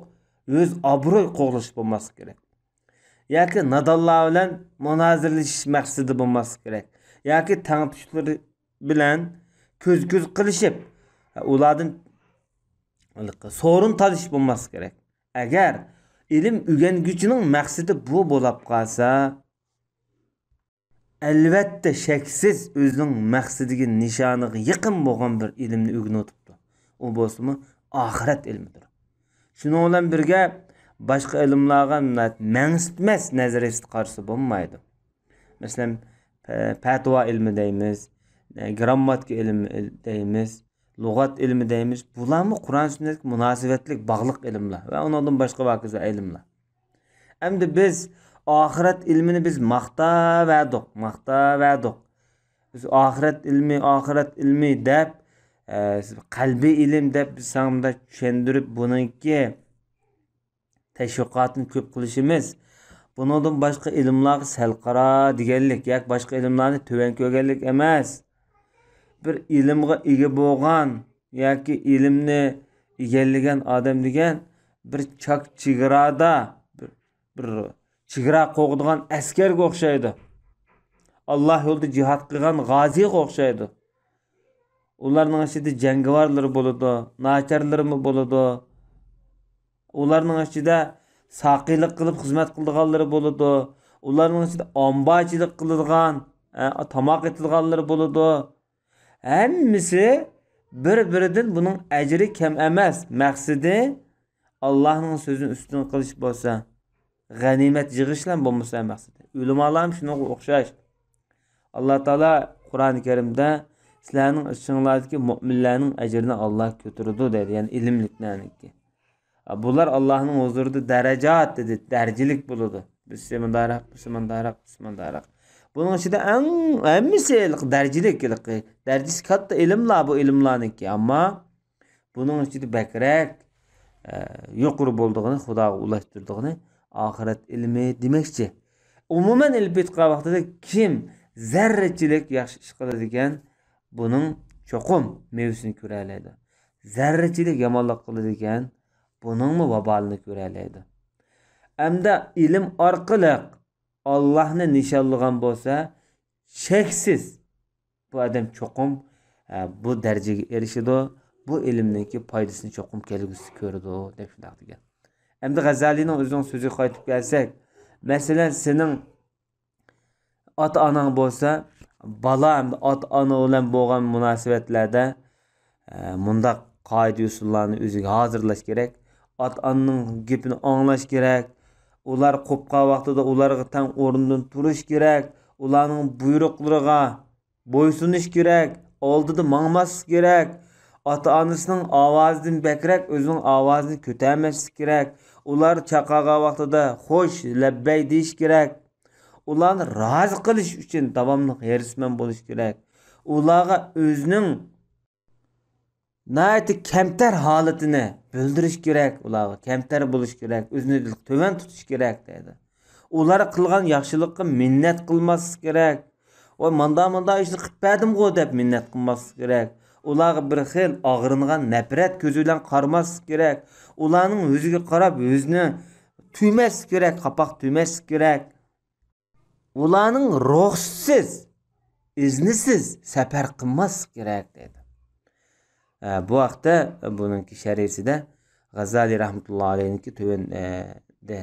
ئۆز ئابرۇي قوغلىشىپ بولماسلىق كېرەك. ياكى نادانلار بىلەن مۇنازىرىلىشىش مەقسىتىدە بولماسلىق كېرەك. ياكى تەڭتۇشلىرى بىلەن كۆز-كۆز قىلىشىپ، ئۇلاردىن سورۇن تالىشىپ بولماسلىق كېرەك. ئەگەر ئىلىم ئۆگەنگۈچىنىڭ مەقسىتى بۇ بولاپ قالسا، ئەلۋەتتە، شەكسىز ئۆزىنىڭ مەقسىتىگە، نىشانىغا يېقىن بولغان بىر ئىلىمنى ئۆگىنىۋېتىپتۇ. ئۇ بولسىمۇ ئاخىرەت ئىلمىدۇر. شۇنىڭ بىلەن بىرگە، باشقا ئىلىملارغا مەڭسىتمەس نەزەرىيىسىدە قارىسا بولمايدۇ. مەسىلەن، پە-، پەتىۋا ئىلمى دەيمىز، گىرامماتىكا ئىلمى دەيمىز، لۇغەت ئىلمى دەيمىز. بۇلارمۇ قۇرئان سۈننەتكە مۇناسىۋەتلىك باغلىق ئىلىملار ۋە ئۇنىڭدىن باشقا ھاكازا ئىلىملار. ئەمدى بىز ئاخىرەت ئىلمىنى بىز ماختاۋەردۇق، ماختاۋەردۇق. بىز ئاخىرەت ئىلمى، ئاخىرەت ئىلمى دەپ، ئە، قەلبىي ئىلىم دەپ بىز ساڭا مۇنداق چۈشەندۈرۈپ، بۇنىڭكى تەشۋىقاتىنى كۆپ قىلىشىمىز. بۇنىڭدىن باشقا ئىلىملارغا سەل قارا دېگەنلىك ياكى باشقا ئىلىملارنى تۆۋەن كۆرگەنلىك ئەمەس. بىر ئىلىمغا ئىگە بولغان ياكى ئىلىمنى ئىگىلىگەن ئادەم دېگەن بىر چاك چېگرادا، بىر، بىر چېگرا قوغدىغان ئەسكەرگە ئوخشايدۇ. ئاللا يولىدا جىھاد قىلغان غازىيغا ئوخشايدۇ. ئۇلارنىڭ ئىچىدە جەڭگىۋارلىرى بولىدۇ، ناچارلىرىمۇ بولىدۇ. ئۇلارنىڭ ئىچىدە ساقىيلىق قىلىپ خىزمەت قىلىدىغانلىرى بولىدۇ. ئۇلارنىڭ ئىچىدە ئامبارچىلىق قىلىدىغان، ئە، تاماق ئېتىدىغانلىرى بولىدۇ. ھەممىسى بىر-بىرىدىن بۇنىڭ ئەجرى كەم ئەمەس. مەقسىتى ئاللانىڭ سۆزىنى ئۈستۈن قىلىش بولسا، غەنىيمەت يىغىشلا بولمىسا مەقسىتى. ئۆلىمالار ھەم شۇنىڭغا ئوخشاش. ئاللا تائالا قۇرئانى كەرىمدە سىلەرنىڭ ئىچىڭلاردىكى مۆمىنلەرنىڭ ئەجرىنى ئاللا كۆتۈرىدۇ دەيدۇ، يەنى ئىلىملىكلەرنىڭكى. بۇلار ئاللانىڭ ھۇزۇرىدا دەرەجات دېدى، دەرىجىلىك بولىدۇ. بىرسى مۇنداقراق، بىرسى مۇنداقراق، بىرسى مۇنداقراق. بۇنىڭ ئىچىدە ئەڭ ھەممىسى ھېلىقى دەرىجىلىك، ھېلىقى دەرىجىسى كاتتا ئىلىملار بۇ ئىلىملارنىڭكى. ئەمما بۇنىڭ ئىچىدە بەكرەك، ئە، يۇقىرى بولىدىغىنى، خۇداغا ئۇلاشتۇرىدىغىنى ئاخىرەت ئىلمى دېمەكچى. ئومۇمەن ئېلىپ ئېيتقان ۋاقتىدا كىم زەررىچىلىك ياخشى ئىش قىلىدىكەن، بۇنىڭ چوقۇم مېۋىسىنى كۆرەلەيدۇ. زەررىچىلىك يامانلىق قىلىدىكەن، بۇنىڭمۇ ۋابالىنى كۆرەلەيدۇ. ئەمدى ئىلىم ئارقىلىق ئاللاھنى نىشانلىغان بولسا، شەكسىز بۇ ئادەم چوقۇم، ئە، بۇ دەرىجىگە ئېرىشىدۇ، بۇ ئىلىمنىڭكى پايدىسىنى چوقۇم كەلگۈسىدە كۆرىدۇ، دەپ شۇنداق دېگەن. ئەمدى غەززالىنىڭ ئۆزىنىڭ سۆزىگە قايتىپ كەلسەك، مەسىلەن، سېنىڭ ئاتا-ئاناڭ بولسا، بالا ھەمدە ئاتا-ئانا بىلەن بولغان مۇناسىۋەتلەردە، ئە، مۇنداق قائىدە-ئۇسۇللارنى ئۆزىگە ھازىرلاش كېرەك. ئاتا-ئانىنىڭ گېپىنى ئاڭلاش كېرەك. ئۇلار قوپقان ۋاقتىدا ئۇلارغا تەڭ ئورنىدىن تۇرۇش كېرەك. ئۇلارنىڭ بۇيرۇقلىرىغا بويسۇنۇش كېرەك، ئالدىدا ماڭماسلىق كېرەك. ئاتا-ئانىسىنىڭ ئاۋازىدىن بەكرەك ئۆزىنىڭ ئاۋازىنى كۆتەرمەسلىك كېرەك. ئۇلار چاقىرغان ۋاقتىدا خوش، لەببەي دېيىش كېرەك. ئۇلارنى رازى قىلىش ئۈچۈن داۋاملىق ھېرىسمەن بولۇش كېرەك. ئۇلارغا ئۆزىنىڭ ناھايىتى كەمتەر ھالىتىنى بىلدۈرۈش كېرەك، ئۇلارغا كەمتەر بولۇش كېرەك، ئۆزىنى تۆۋەن تۇتۇش كېرەك دەيدۇ. ئۇلار قىلغان ياخشىلىققا مىننەت قىلماسلىق كېرەك. ۋاي، ماندا-ماندا ئىشنى قىلىپ بەردىمغۇ دەپ مىننەت قىلماسلىق كېرەك. ئۇلارغا بىر خىل ئاغرىنغان نەپرەت كۆزى بىلەن قارىماسلىق كېرەك. ئۇلارنىڭ يۈزىگە قاراپ يۈزنى تۈيمەسلىك كېرەك، قاپاق تۈيمەسلىك كېرەك. ئۇلارنىڭ رۇخسىتىسىز، ئىزنىسىز سەپەر قىلماسلىق كېرەك دەيدۇ. ئە، بۇ ھەقتە بۇنىڭكى شەرھىسىدە غەززالى رەھمەتۇللا ئەلەيھنىڭكى تۆۋەن، ئە، دە،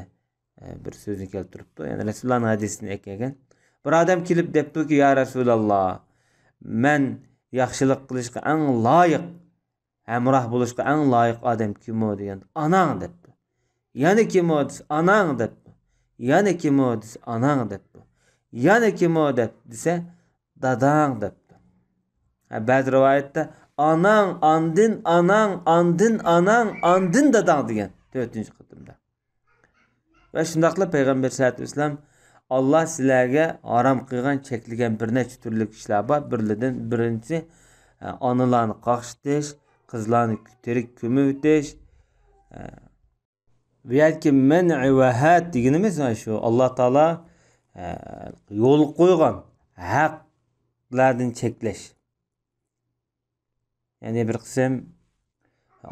ئە، بىر سۆزنى كەلتۈرۈپتۇ. يەنى رەسۇلۇللانىڭ ھەدىسىدىن ئەكەلگەن. بىر ئادەم كېلىپ دەپتۇكى، يا رەسۇلاللا، مەن ياخشىلىق قىلىشقا ئەڭ لايىق ھەمراھ بولۇشقا ئەڭ لايىق ئادەم كىمۇ دېگەندە، ئاناڭ دەپتۇ. يەنە كىمۇ دېسە، ئاناڭ دەپتۇ. يەنە كىمۇ دېسە، ئاناڭ دەپتۇ. يەنە كىمۇ دەپ دېسە، داداڭ دەپتۇ. ھە، بەزى رىۋايەتتە ئاناڭ، ئاندىن ئاناڭ، ئاندىن ئاناڭ، ئاندىن داداڭ دېگەن تۆتىنچى قېتىمدا. ۋە شۇنداقلا پەيغەمبەر سەللەللاھۇ ئەلەيھى ۋەسەللەم، ئاللا سىلەرگە ھارام قىلغان، چەكلىگەن بىر نەچچە تۈرلۈك ئىشلار بار. بىرلىدىن، بىرىنچىسى، ئانىلارنى قاقشىتىش، قىزلارنى تىرىك كۆمۈۋېتىش. بۇ يەردىكى مەنئ ۋە ھەد دېگىنىمىز شۇ، ئاللا تائالا يول قويغان ھەقلەردىن چەكلەش. يەنى بىر قىسىم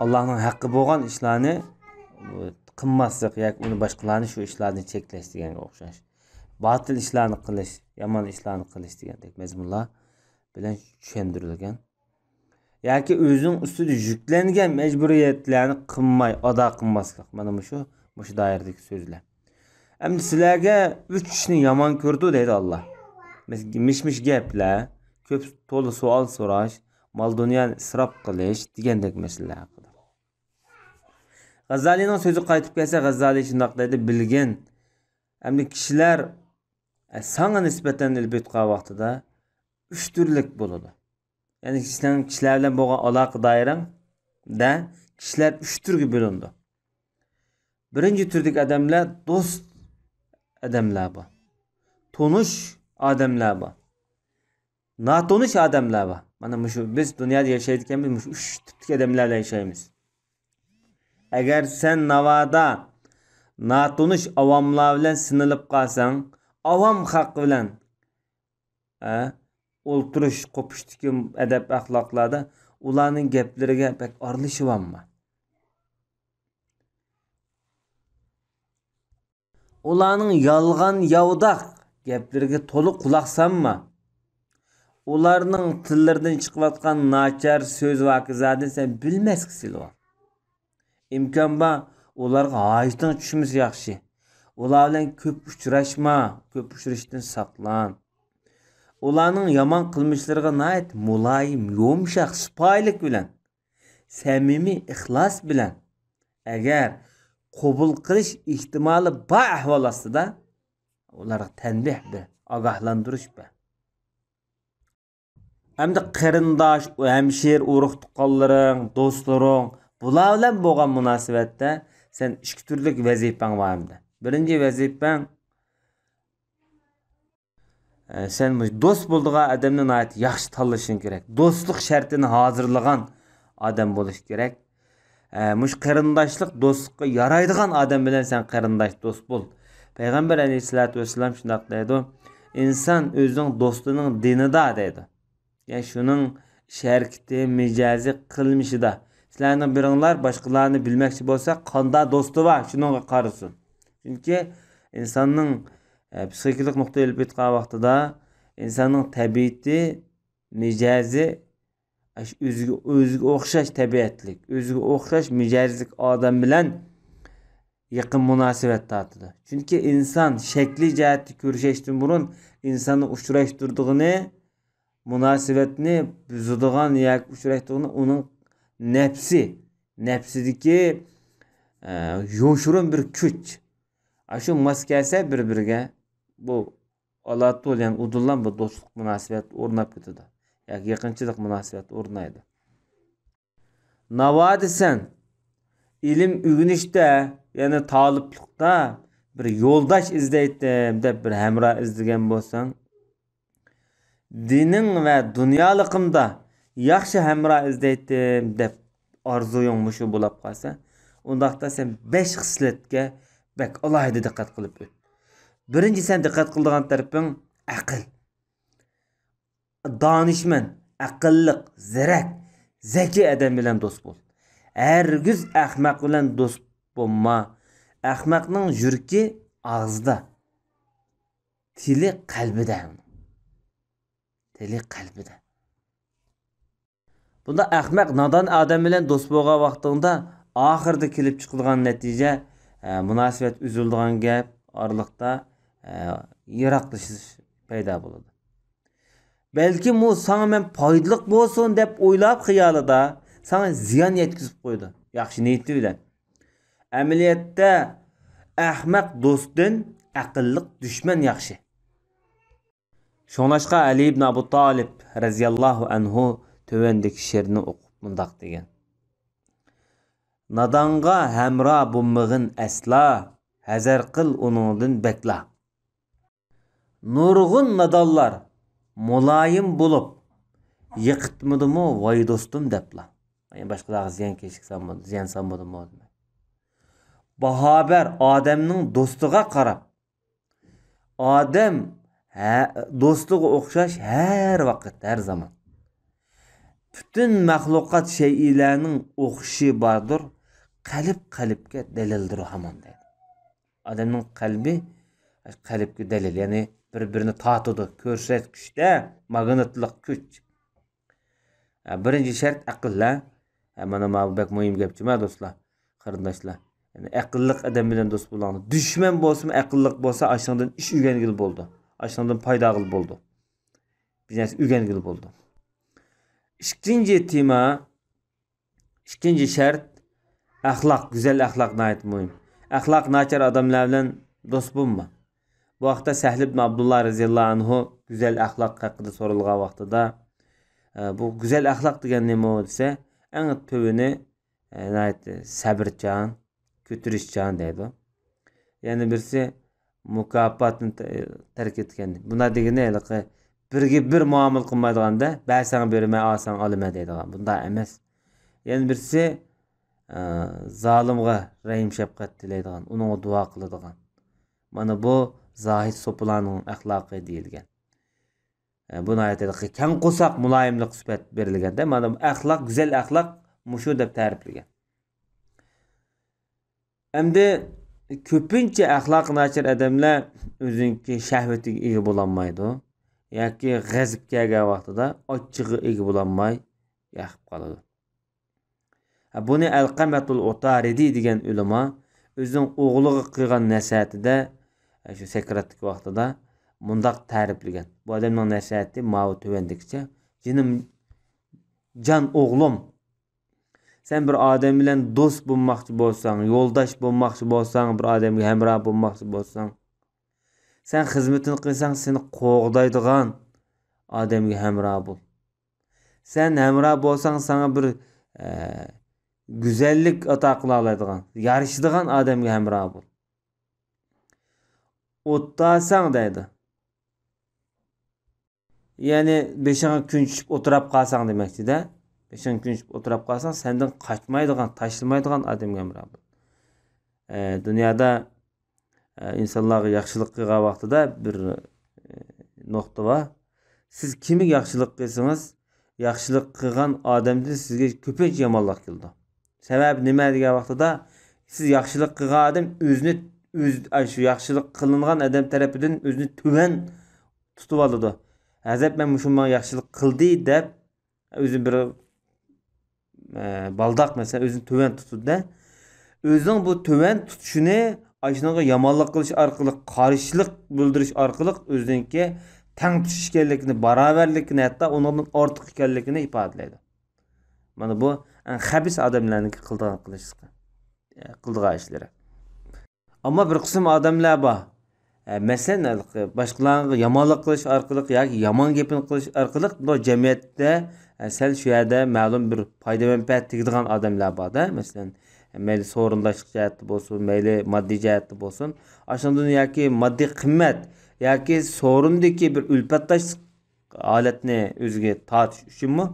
ئاللانىڭ ھەققى بولغان ئىشلارنى قىلماسلىق ياكى ئۇنى باشقىلارنى شۇ ئىشلاردىن چەكلەش دېگەنگە ئوخشاش. باتىل ئىشلارنى قىلىش، يامان ئىشلارنى قىلىش دېگەندەك مەزمۇنلار بىلەن چۈشەندۈرۈلگەن. ياكى ئۆزىنىڭ ئۈستىدە يۈكلەنگەن مەجبۇرىيەتلەرنى قىلماي ئادا قىلماسلىق. مانا مۇشۇ، مۇشۇ دائىرىدىكى سۆزلەر. ئەمدى سىلەرگە ئۈچ ئىشنى يامان كۆرىدۇ دەيدۇ ئاللا. مىش-مىش گەپلەر، كۆپ تولا سوئال سوراش، مال-دۇنيانى ئىسراپ قىلىش دېگەندەك مەسىلىلەر ھەققىدە. غەززالىنىڭ سۆزىگە قايتىپ كەلسە، غەززالى شۇنداق دەيدۇ، بىلگىن، ئەمدى كىشىلەر، ئە، ساڭا نىسبەتەن ئېلىپ ئېيتقان ۋاقتىدا ئۈچ تۈرلۈك بولىدۇ. يەنى سېنىڭ كىشىلەر بىلەن بولغان ئالاقە دائىرەڭدە كىشىلەر ئۈچ تۈرگە بۆلۈنىدۇ. بىرىنچى تۈردىكى ئادەملەر دوست ئادەملەر بار. تونۇش ئادەملەر بار. ناتونۇش ئادەملەر بار. مانا مۇشۇ بىز دۇنيادا ياشايدىكەنمىز، مۇشۇ ئۈچ تىپتىكى ئادەملەر بىلەن ياشايمىز. ئەگەر سەن ناۋادا ناتونۇش ئاۋاملار بىلەن سىنىلىپ قالساڭ، ئاۋام خەق بىلەن، ئە، ئولتۇرۇش، قوپۇشتىكى ئەدەپ-ئەخلاقلاردا ئۇلارنىڭ گەپلىرىگە بەك ئارىلىشىۋالما. ئۇلارنىڭ يالغان-ياۋىداق گەپلىرىگە تولۇق قۇلاق سالما. ئۇلارنىڭ تىللىرىدىن چىقىۋاتقان ناچار سۆز ۋە ھاكازادىن سەن بىلمەسكە سېلىۋال. ئىمكان بار، ئۇلارغا ھاجىتىڭ چۈشمىسە ياخشى. ئۇلار بىلەن كۆپ ئۇچراشما، كۆپ ئۇچرىشىشتىن ساقلان. ئۇلارنىڭ يامان قىلمىشلىرىغا ناھايىتى مۇلايىم، يۇمشاق، سىپايىلىك بىلەن، سەمىمىي ئىخلاس بىلەن، ئەگەر قوبۇل قىلىش ئېھتىمالى بار ئەھۋال ئاستىدا، ئۇلارغا تەنبىھ بەر، ئاگاھلاندۇرۇش بەر. ئەمدى قېرىنداش، ھەمشىرە، ئۇرۇق-تۇغقانلىرىڭ، دوستلىرىڭ، بۇلار بىلەن بولغان مۇناسىۋەتتە سەن ئىككى تۈرلۈك ۋەزىپەڭ بار ئەمدى. بىرىنچى ۋەزىپەڭ، ئە، سەن مۇشۇ دوست بولىدىغان ئادەمنى ناھايىتى ياخشى تاللىشىڭ كېرەك. دوستلۇق شەرتىنى ھازىرلىغان ئادەم بولۇش كېرەك. ئە، مۇشۇ قېرىنداشلىق دوستلۇققا يارايدىغان ئادەم بىلەن سەن قېرىنداش دوست بول. پەيغەمبەر ئەلەيھىسسالاتۇ ۋەسسالام شۇنداق دەيدۇ، «ئىنسان ئۆزىنىڭ دوستىنىڭ دىنىدا» دەيدۇ. يەنى شۇنىڭ ئىش ھەرىكىتى، مىجەزى، قىلمىشىدا. سىلەرنىڭ بىرىڭلار باشقىلارنى بىلمەكچى بولسا، قانداق دوستى بار، شۇنىڭغا قارىسۇن. چۈنكى ئىنساننىڭ، ئە، پسىخىكىلىق نۇقتىدىن ئېلىپ ئېيتقان ۋاقتىدا، ئىنساننىڭ تەبىئىتى، مىجەزى، ئاشۇ ئۆزىگە، ئۆزىگە ئوخشاش تەبىئەتلىك، ئۆزىگە ئوخشاش مىجەزلىك ئادەم بىلەن يېقىن مۇناسىۋەت تارتىدۇ. چۈنكى ئىنسان شەكلىي جەھەتتە كۆرۈشەشتىن بۇرۇن ئىنساننى ئۇچراشتۇرىدىغىنى، مۇناسىۋەتنى بۇزىدىغان ياكى ئۇچراشتۇرىدىغىنى ئۇنىڭ نەپسى، نەپسىدىكى، ئە، يوشۇرۇن بىر كۈچ. ئاشۇ ماس كەلسە بىر-بىرىگە، بۇ ئالا تول، يەنى ئۇدۇللا بۇ دوستلۇق مۇناسىۋەت ئورناپ كېتىدۇ. ياكى يېقىنچىلىق مۇناسىۋەت ئورنايدۇ. ناۋادا سەن ئىلىم ئۆگىنىشتە، يەنى تالىپلىقتا بىر يولداش ئىزدەيتتىم دەپ بىر ھەمراھ ئىزدىگەن بولساڭ، دىنىڭ ۋە دۇنيالىقىمدا ياخشى ھەمراھ ئىزدەيتتىم دەپ ئارزۇيۇڭ مۇشۇ بولاپ قالسا، ئۇنداقتا سەن بەش خىسلەتكە بەك ئالاھىدە دىققەت قىلىپ ئۆت. بىرىنچى سەن دىققەت قىلىدىغان تەرىپىڭ ئەقىل. دانىشمەن، ئەقىللىق، زېرەك، زەكىي ئادەم بىلەن دوست بول. ھەرگىز ئەخمەق بىلەن دوست بولما. ئەخمەقنىڭ يۈرىكى ئاغزىدا، تىلى قەلبىدە. تىلى قەلبىدە. بۇنداق ئەخمەق، نادان ئادەم بىلەن دوست بولغان ۋاقتىڭدا ئاخىرىدا كېلىپ چىقىدىغان نەتىجە، ئە، مۇناسىۋەت ئۈزۈلىدىغان گەپ، ئارىلىقتا، ئە، يىراقلىشىش پەيدا بولىدۇ. بەلكىم ئۇ ساڭا مەن پايدىلىق بولسۇن دەپ ئويلاپ خىيالىدا ساڭا زىيان يەتكۈزۈپ قويىدۇ، ياخشى نىيىتى بىلەن. ئەمەلىيەتتە ئەخمەق دوستتىن ئەقىللىق دۈشمەن ياخشى. شۇڭلاشقا ئەلى ئىبن ئەبۇ تالىپ رەزىياللاھۇ ئەنھۇ تۆۋەندىكى شېئىرنى ئوقۇپ مۇنداق دېگەن: «نادانغا ھەمراھ بولمىغىن ئەسلا، ھەزەر قىل ئۇنىڭدىن بەكلا.» نۇرغۇن نادانلار مۇلايىم بولۇپ، يىقىتمىدىمۇ ۋاي دوستۇم دەپلا. يەنى باشقىلارغا زىيان كەشكە سالمىدى، زىيان سالمىدىمۇ دېمەي. باھا بەر ئادەمنىڭ دوستىغا قاراپ. ئادەم ھە-، دوستىغا ئوخشاش ھەر ۋاقىت، ھەر زامان. پۈتۈن مەخلۇقات شەيئىلەرنىڭ ئوخشىشى باردۇر، قەلب قەلبكە دەلىلدۇر ھامان دەيدۇ. ئادەمنىڭ قەلبى قەلبكە دەلىل، يەنى بىر-بىرىنى تارتىدۇ، كۆرسەتكۈچتە ماگنىتلىق كۈچ. ھە، بىرىنچى شەرت ئەقىل، ھە. ھە، مانا ما بۇ بەك مۇھىم گەپ جۇما دوستلار، قېرىنداشلار. يەنى ئەقىللىق ئادەم بىلەن دوست بولۇڭلار. دۈشمەن بولسىمۇ، ئەقىللىق بولسا، ئاشۇنىڭدىن ئىش ئۆگەنگىلى بولىدۇ. ئاشۇنىڭدىن پايدا ئالغىلى بولىدۇ. بىر نەرسە ئۆگەنگىلى بولىدۇ. ئىككىنچى تېما، ئىككىنچى شەرت، ئەخلاق، گۈزەل ئەخلاق ناھايىتى مۇھىم. ئەخلاقى ناچار ئادەملەر بىلەن دوست بولما. بۇ ھەقتە سەھل ئىبن ئابدۇللا رەزىياللاھۇ ئەنھۇ گۈزەل ئەخلاق ھەققىدە سورالغان ۋاقتىدا، ئە، بۇ گۈزەل ئەخلاق دېگەن نېمە دېسە، ئەڭ تۆۋىنى، ئە، ناھايىتى سەبرچان، كۆتۈرۈشچان دەيدۇ. يەنە بىرسى مۇكاپاتنى تە-، تەرك ئەتكەن. بۇنداق دېگىنى ھېلىقى بىرگە بىر مۇئامىلە قىلمايدىغاندا، بەرسەڭ بېرىمەن، ئالساڭ ئالىمەن دەيدىغان. بۇنداق ئەمەس. يەنە بىرسى، ئە، زالىمغا رەھىم شەپقەت تىلەيدىغان، ئۇنىڭغا دۇئا قىلىدىغان. مانا بۇ زاھىد سوپىلارنىڭ ئەخلاقى دېيىلگەن. ئە، بۇ ناھايىتى كەڭ قورساق مۇلايىملىق سۈپەت بېرىلگەندە، مانا بۇ ئەخلاق، گۈزەل ئەخلاق مۇشۇ دەپ تەرىپلىگەن. ئەمدى كۆپىنچە ئەخلاقى ناچار ئادەملەر ئۆزىنىڭكى شەھۋىتىگە ئىگە بولالمايدۇ ياكى غەزىپ كەلگەن ۋاقتىدا ئاچچىقىغا ئىگە بولالماي يېقىپ قالىدۇ. بۇنى ئەلقەمەتۇل ئۇتارىدى دېگەن ئۆلىما ئۆزىنىڭ ئوغلىغا قىلغان نەسىھەتىدە، شۇ سەكراتتىكى ۋاقتىدا مۇنداق تەرىپلىگەن. بۇ ئادەمنىڭ نەسىھەتى ماۋۇ تۆۋەندىكىچە: جېنىم، جان ئوغلۇم، سەن بىر ئادەم بىلەن دوست بولماقچى بولساڭ، يولداش بولماقچى بولساڭ، بىر ئادەمگە ھەمراھ بولماقچى بولساڭ، سەن خىزمىتىنى قىلساڭ، سېنى قوغدايدىغان ئادەمگە ھەمراھ بول. سەن ھەمراھ بولساڭ، ساڭا بىر، ئە، گۈزەللىك ئاتا قىلالايدىغان، يارىشىدىغان ئادەمگە ھەمراھ بول. ئوتتاساڭ دەيدۇ. يەنى بېشىڭغا كۈن چۈشۈپ ئولتۇراپ قالساڭ دېمەكچىدە. بېشىڭغا كۈن چۈشۈپ ئولتۇراپ قالساڭ، سەندىن قاچمايدىغان، تاشلىمايدىغان ئادەمگە ھەمراھ بول. ئە، دۇنيادا، ئە، ئىنسانلارغا ياخشىلىق قىلغان ۋاقتىدا بىر، ئە، نۇقتا بار. سىز كىمگە ياخشىلىق قىلسىڭىز، ياخشىلىق قىلغان ئادەمدىن سىزگە كۆپىنچە يامانلىق كېلىدۇ. سەۋەبى نېمە دېگەن ۋاقتىدا، سىز ياخشىلىق قىلغان ئادەم ئۆزىنى، ئۆز-، ئاي، شۇ ياخشىلىق قىلىنغان ئادەم تەرىپىدىن ئۆزىنى تۆۋەن تۇتۇۋالىدۇ. ھازىر مەن مۇشۇ ماڭا ياخشىلىق قىلدى دەپ، ئۆزىنى بىر، ئە، بالداق، مەسىلەن، ئۆزىنى تۆۋەن تۇتىدۇ-دە. ئۆزىنىڭ بۇ تۆۋەن تۇتۇشىنى ئاشۇنىڭغا يامانلىق قىلىش ئارقىلىق، قارشىلىق بىلدۈرۈش ئارقىلىق ئۆزىنىڭكى تەڭ تۇتۇش ئىكەنلىكىنى، باراۋەرلىكىنى، ھەتتا ئۇنىڭدىن ئارتۇق ئىكەنلىكىنى ئىپادىلەيدۇ. مانا بۇ ئەڭ خەبىس ئادەملەرنىڭكى قىلىدىغان قىلىشلىقى، قىلىدىغان ئىشلىرى. ئەمما بىر قىسىم ئادەملەر بار. ئە، مەسىلەن، ھېلىقى باشقىلارغا يامانلىق قىلىش ئارقىلىق ياكى يامان گېپىنى قىلىش ئارقىلىق بۇ جەمئىيەتتە، ئە، سەل شۇ يەردە مەلۇم بىر پايدا مەنپەئەت تېگىدىغان ئادەملەر بار-دە. مەسىلەن، مەيلى سورۇنداشلىق جەھەتتە بولسۇن، مەيلى ماددىي جەھەتتە بولسۇن. ئاشۇندىن ياكى ماددىي قىممەت ياكى سورۇندىكى بىر ئۈلپەتداشلىق ھالەتنى ئۆزىگە تارتىش ئۈچۈنمۇ،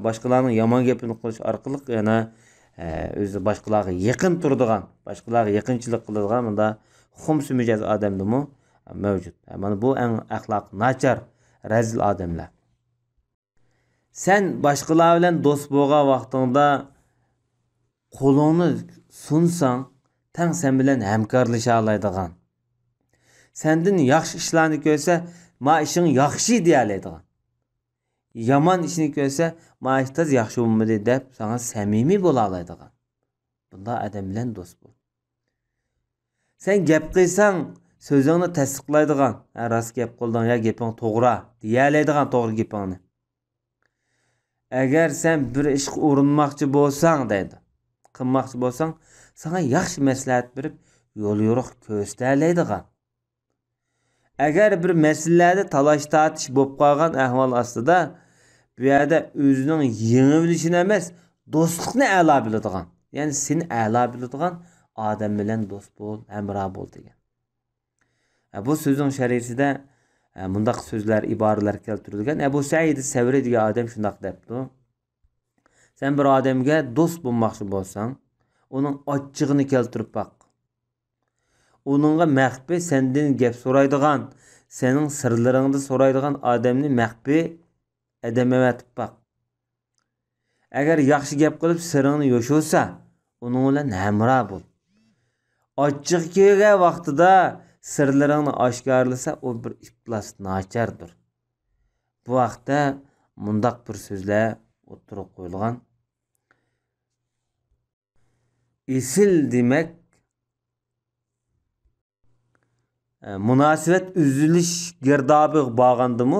باشقىلارنىڭ يامان گېپىنى قىلىش ئارقىلىق يەنە، ئە، ئۆزى باشقىلارغا يېقىن تۇرىدىغان، باشقىلارغا يېقىنچىلىق قىلىدىغان مۇنداق خۇمسى مىجەز ئادەمدىمۇ مەۋجۇت. ئە، مانا بۇ ئەڭ ئەخلاقى ناچار، رەزىل ئادەملەر. سەن باشقىلار بىلەن دوست بولغان ۋاقتىڭدا قولۇڭنى سۇنساڭ، تەڭ سەن بىلەن ھەمكارلىشالايدىغان، سەندىن ياخشى ئىشلارنى كۆرسە، ما ئىشىڭ ياخشى دېيەلەيدىغان، يامان ئىشنى كۆرسە، ما ئىش تاز ياخشى بولمىدى دەپ ساڭا سەمىمىي بولالايدىغان، بۇنداق ئادەم بىلەن دوست بول. سەن گەپ قىلساڭ، سۆزۈڭنى تەستىقلايدىغان، ھە، راست گەپ قىلدىڭ يا گېپىڭ توغرا دېيەلەيدىغان توغرا گېپىڭنى. ئەگەر سەن بىر ئىشقا ئۇرۇنماقچى بولساڭ دەيدۇ، قىلماقچى بولساڭ، ساڭا ياخشى مەسلىھەت بېرىپ، يول يورۇق كۆرسىتەلەيدىغان. ئەگەر بىر مەسىلىلەردە تالاش تارتىش بولۇپ قالغان ئەھۋال ئاستىدا، بۇ يەردە ئۆزىنىڭ يېڭىۋېلىشىنى ئەمەس، دوستلۇقنى ئەلا بىلىدىغان، يەنى سېنى ئەلا بىلىدىغان ئادەم بىلەن دوست بول، ھەمراھ بول دېگەن. ھە، بۇ سۆزنىڭ شەرھىسىدە، ھە، مۇنداق سۆزلەر، ئىبارىلەر كەلتۈرۈلگەن. ئەبۇ سەئىد سەۋرى دېگەن ئادەم شۇنداق دەپتۇ: سەن بىر ئادەمگە دوست بولماقچى بولساڭ، ئۇنىڭ ئاچچىقىنى كەلتۈرۈپ باق. ئۇنىڭغا مەخپىي سەندىن گەپ سورايدىغان، سېنىڭ سىرلىرىڭنى سورايدىغان ئادەمنى مەخپىي ئادەم ئەۋەتىپ باق. ئەگەر ياخشى گەپ قىلىپ سىرىڭنى يوشۇرسا، ئۇنىڭ بىلەن ھەمراھ بول. ئاچچىقى كەلگەن ۋاقتىدا سىرلىرىڭنى ئاشكارىلىسا، ئۇ بىر ئىپلاس ناچاردۇر. بۇ ھەقتە مۇنداق بىر سۆزلەر ئوتتۇرىغا قويۇلغان. ئېسىل دېمەك، ئە، مۇناسىۋەت ئۈزۈلۈش گىردابىغا بارغاندىمۇ،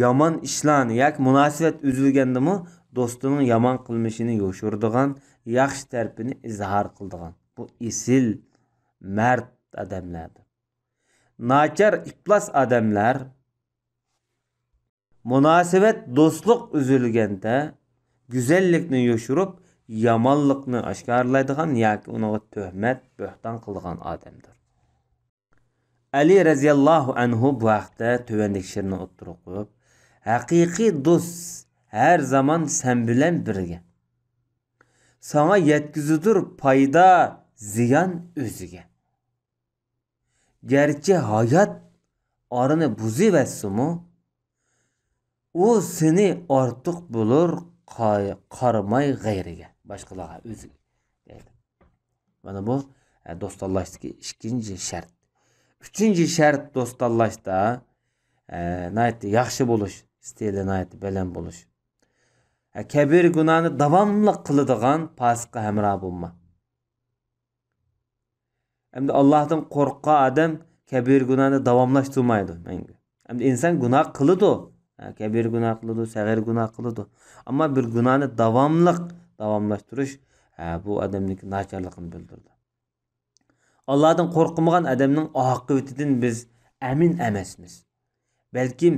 يامان ئىشلارنى ياكى مۇناسىۋەت ئۈزۈلگەندىمۇ، دوستىنىڭ يامان قىلمىشىنى يوشۇرىدىغان، ياخشى تەرىپىنى ئىزھار قىلىدىغان، بۇ ئېسىل، مەرد ئادەملەردۇر. ناچار، ئىپلاس ئادەملەر مۇناسىۋەت، دوستلۇق ئۈزۈلگەندە، گۈزەللىكنى يوشۇرۇپ، يامانلىقنى ئاشكارىلايدىغان ياكى ئۇنىڭغا تۆھمەت، بۆھتان قىلىدىغان ئادەمدۇر. ئەلى رەزىياللاھۇ ئەنھۇ بۇ ھەقتە تۆۋەندىكى شېئىرنى ئوتتۇرىغا قويۇپ، ھەقىقىي دوست ھەر زامان سەن بىلەن بىرگە. ساڭا يەتكۈزىدۇر پايدا، زىيان ئۆزىگە. گەرچە ھايات ئارىنى بۇزۇۋەتسىمۇ، ئۇ سېنى ئارتۇق بىلۇر قا-، قارىماي غەيرىگە، باشقىلارغا، ئۆزىگە، دەيدۇ. مانا بۇ ھە، دوستانلاشتىكى ئىككىنچى شەرت. ئۈچىنچى شەرت دوستانلاشتا، ھە، ناھايىتى ياخشى بولۇش، ئىستىلى ناھايىتى بەلەن بولۇش. ھە، كەبىرە گۇناھنى داۋاملىق قىلىدىغان پاسىققا ھەمراھ بولما. ئەمدى ئاللاھتىن قورققان ئادەم كەبىرە گۇناھنى داۋاملاشتۇرمايدۇ مەڭگۈ. ئەمدى ئىنسان گۇناھ قىلىدۇ. ھە، كەبىرە گۇناھ قىلىدۇ، سەغىرە گۇناھ قىلىدۇ. ئەمما بىر گۇناھنى داۋاملىق داۋاملاشتۇرۇش، ھە، بۇ ئادەمنىڭكى ناچارلىقىنى بىلدۈرىدۇ. ئاللاھتىن قورقمىغان ئادەمنىڭ ئاقىۋىتىدىن بىز ئەمىن ئەمەسمىز. بەلكىم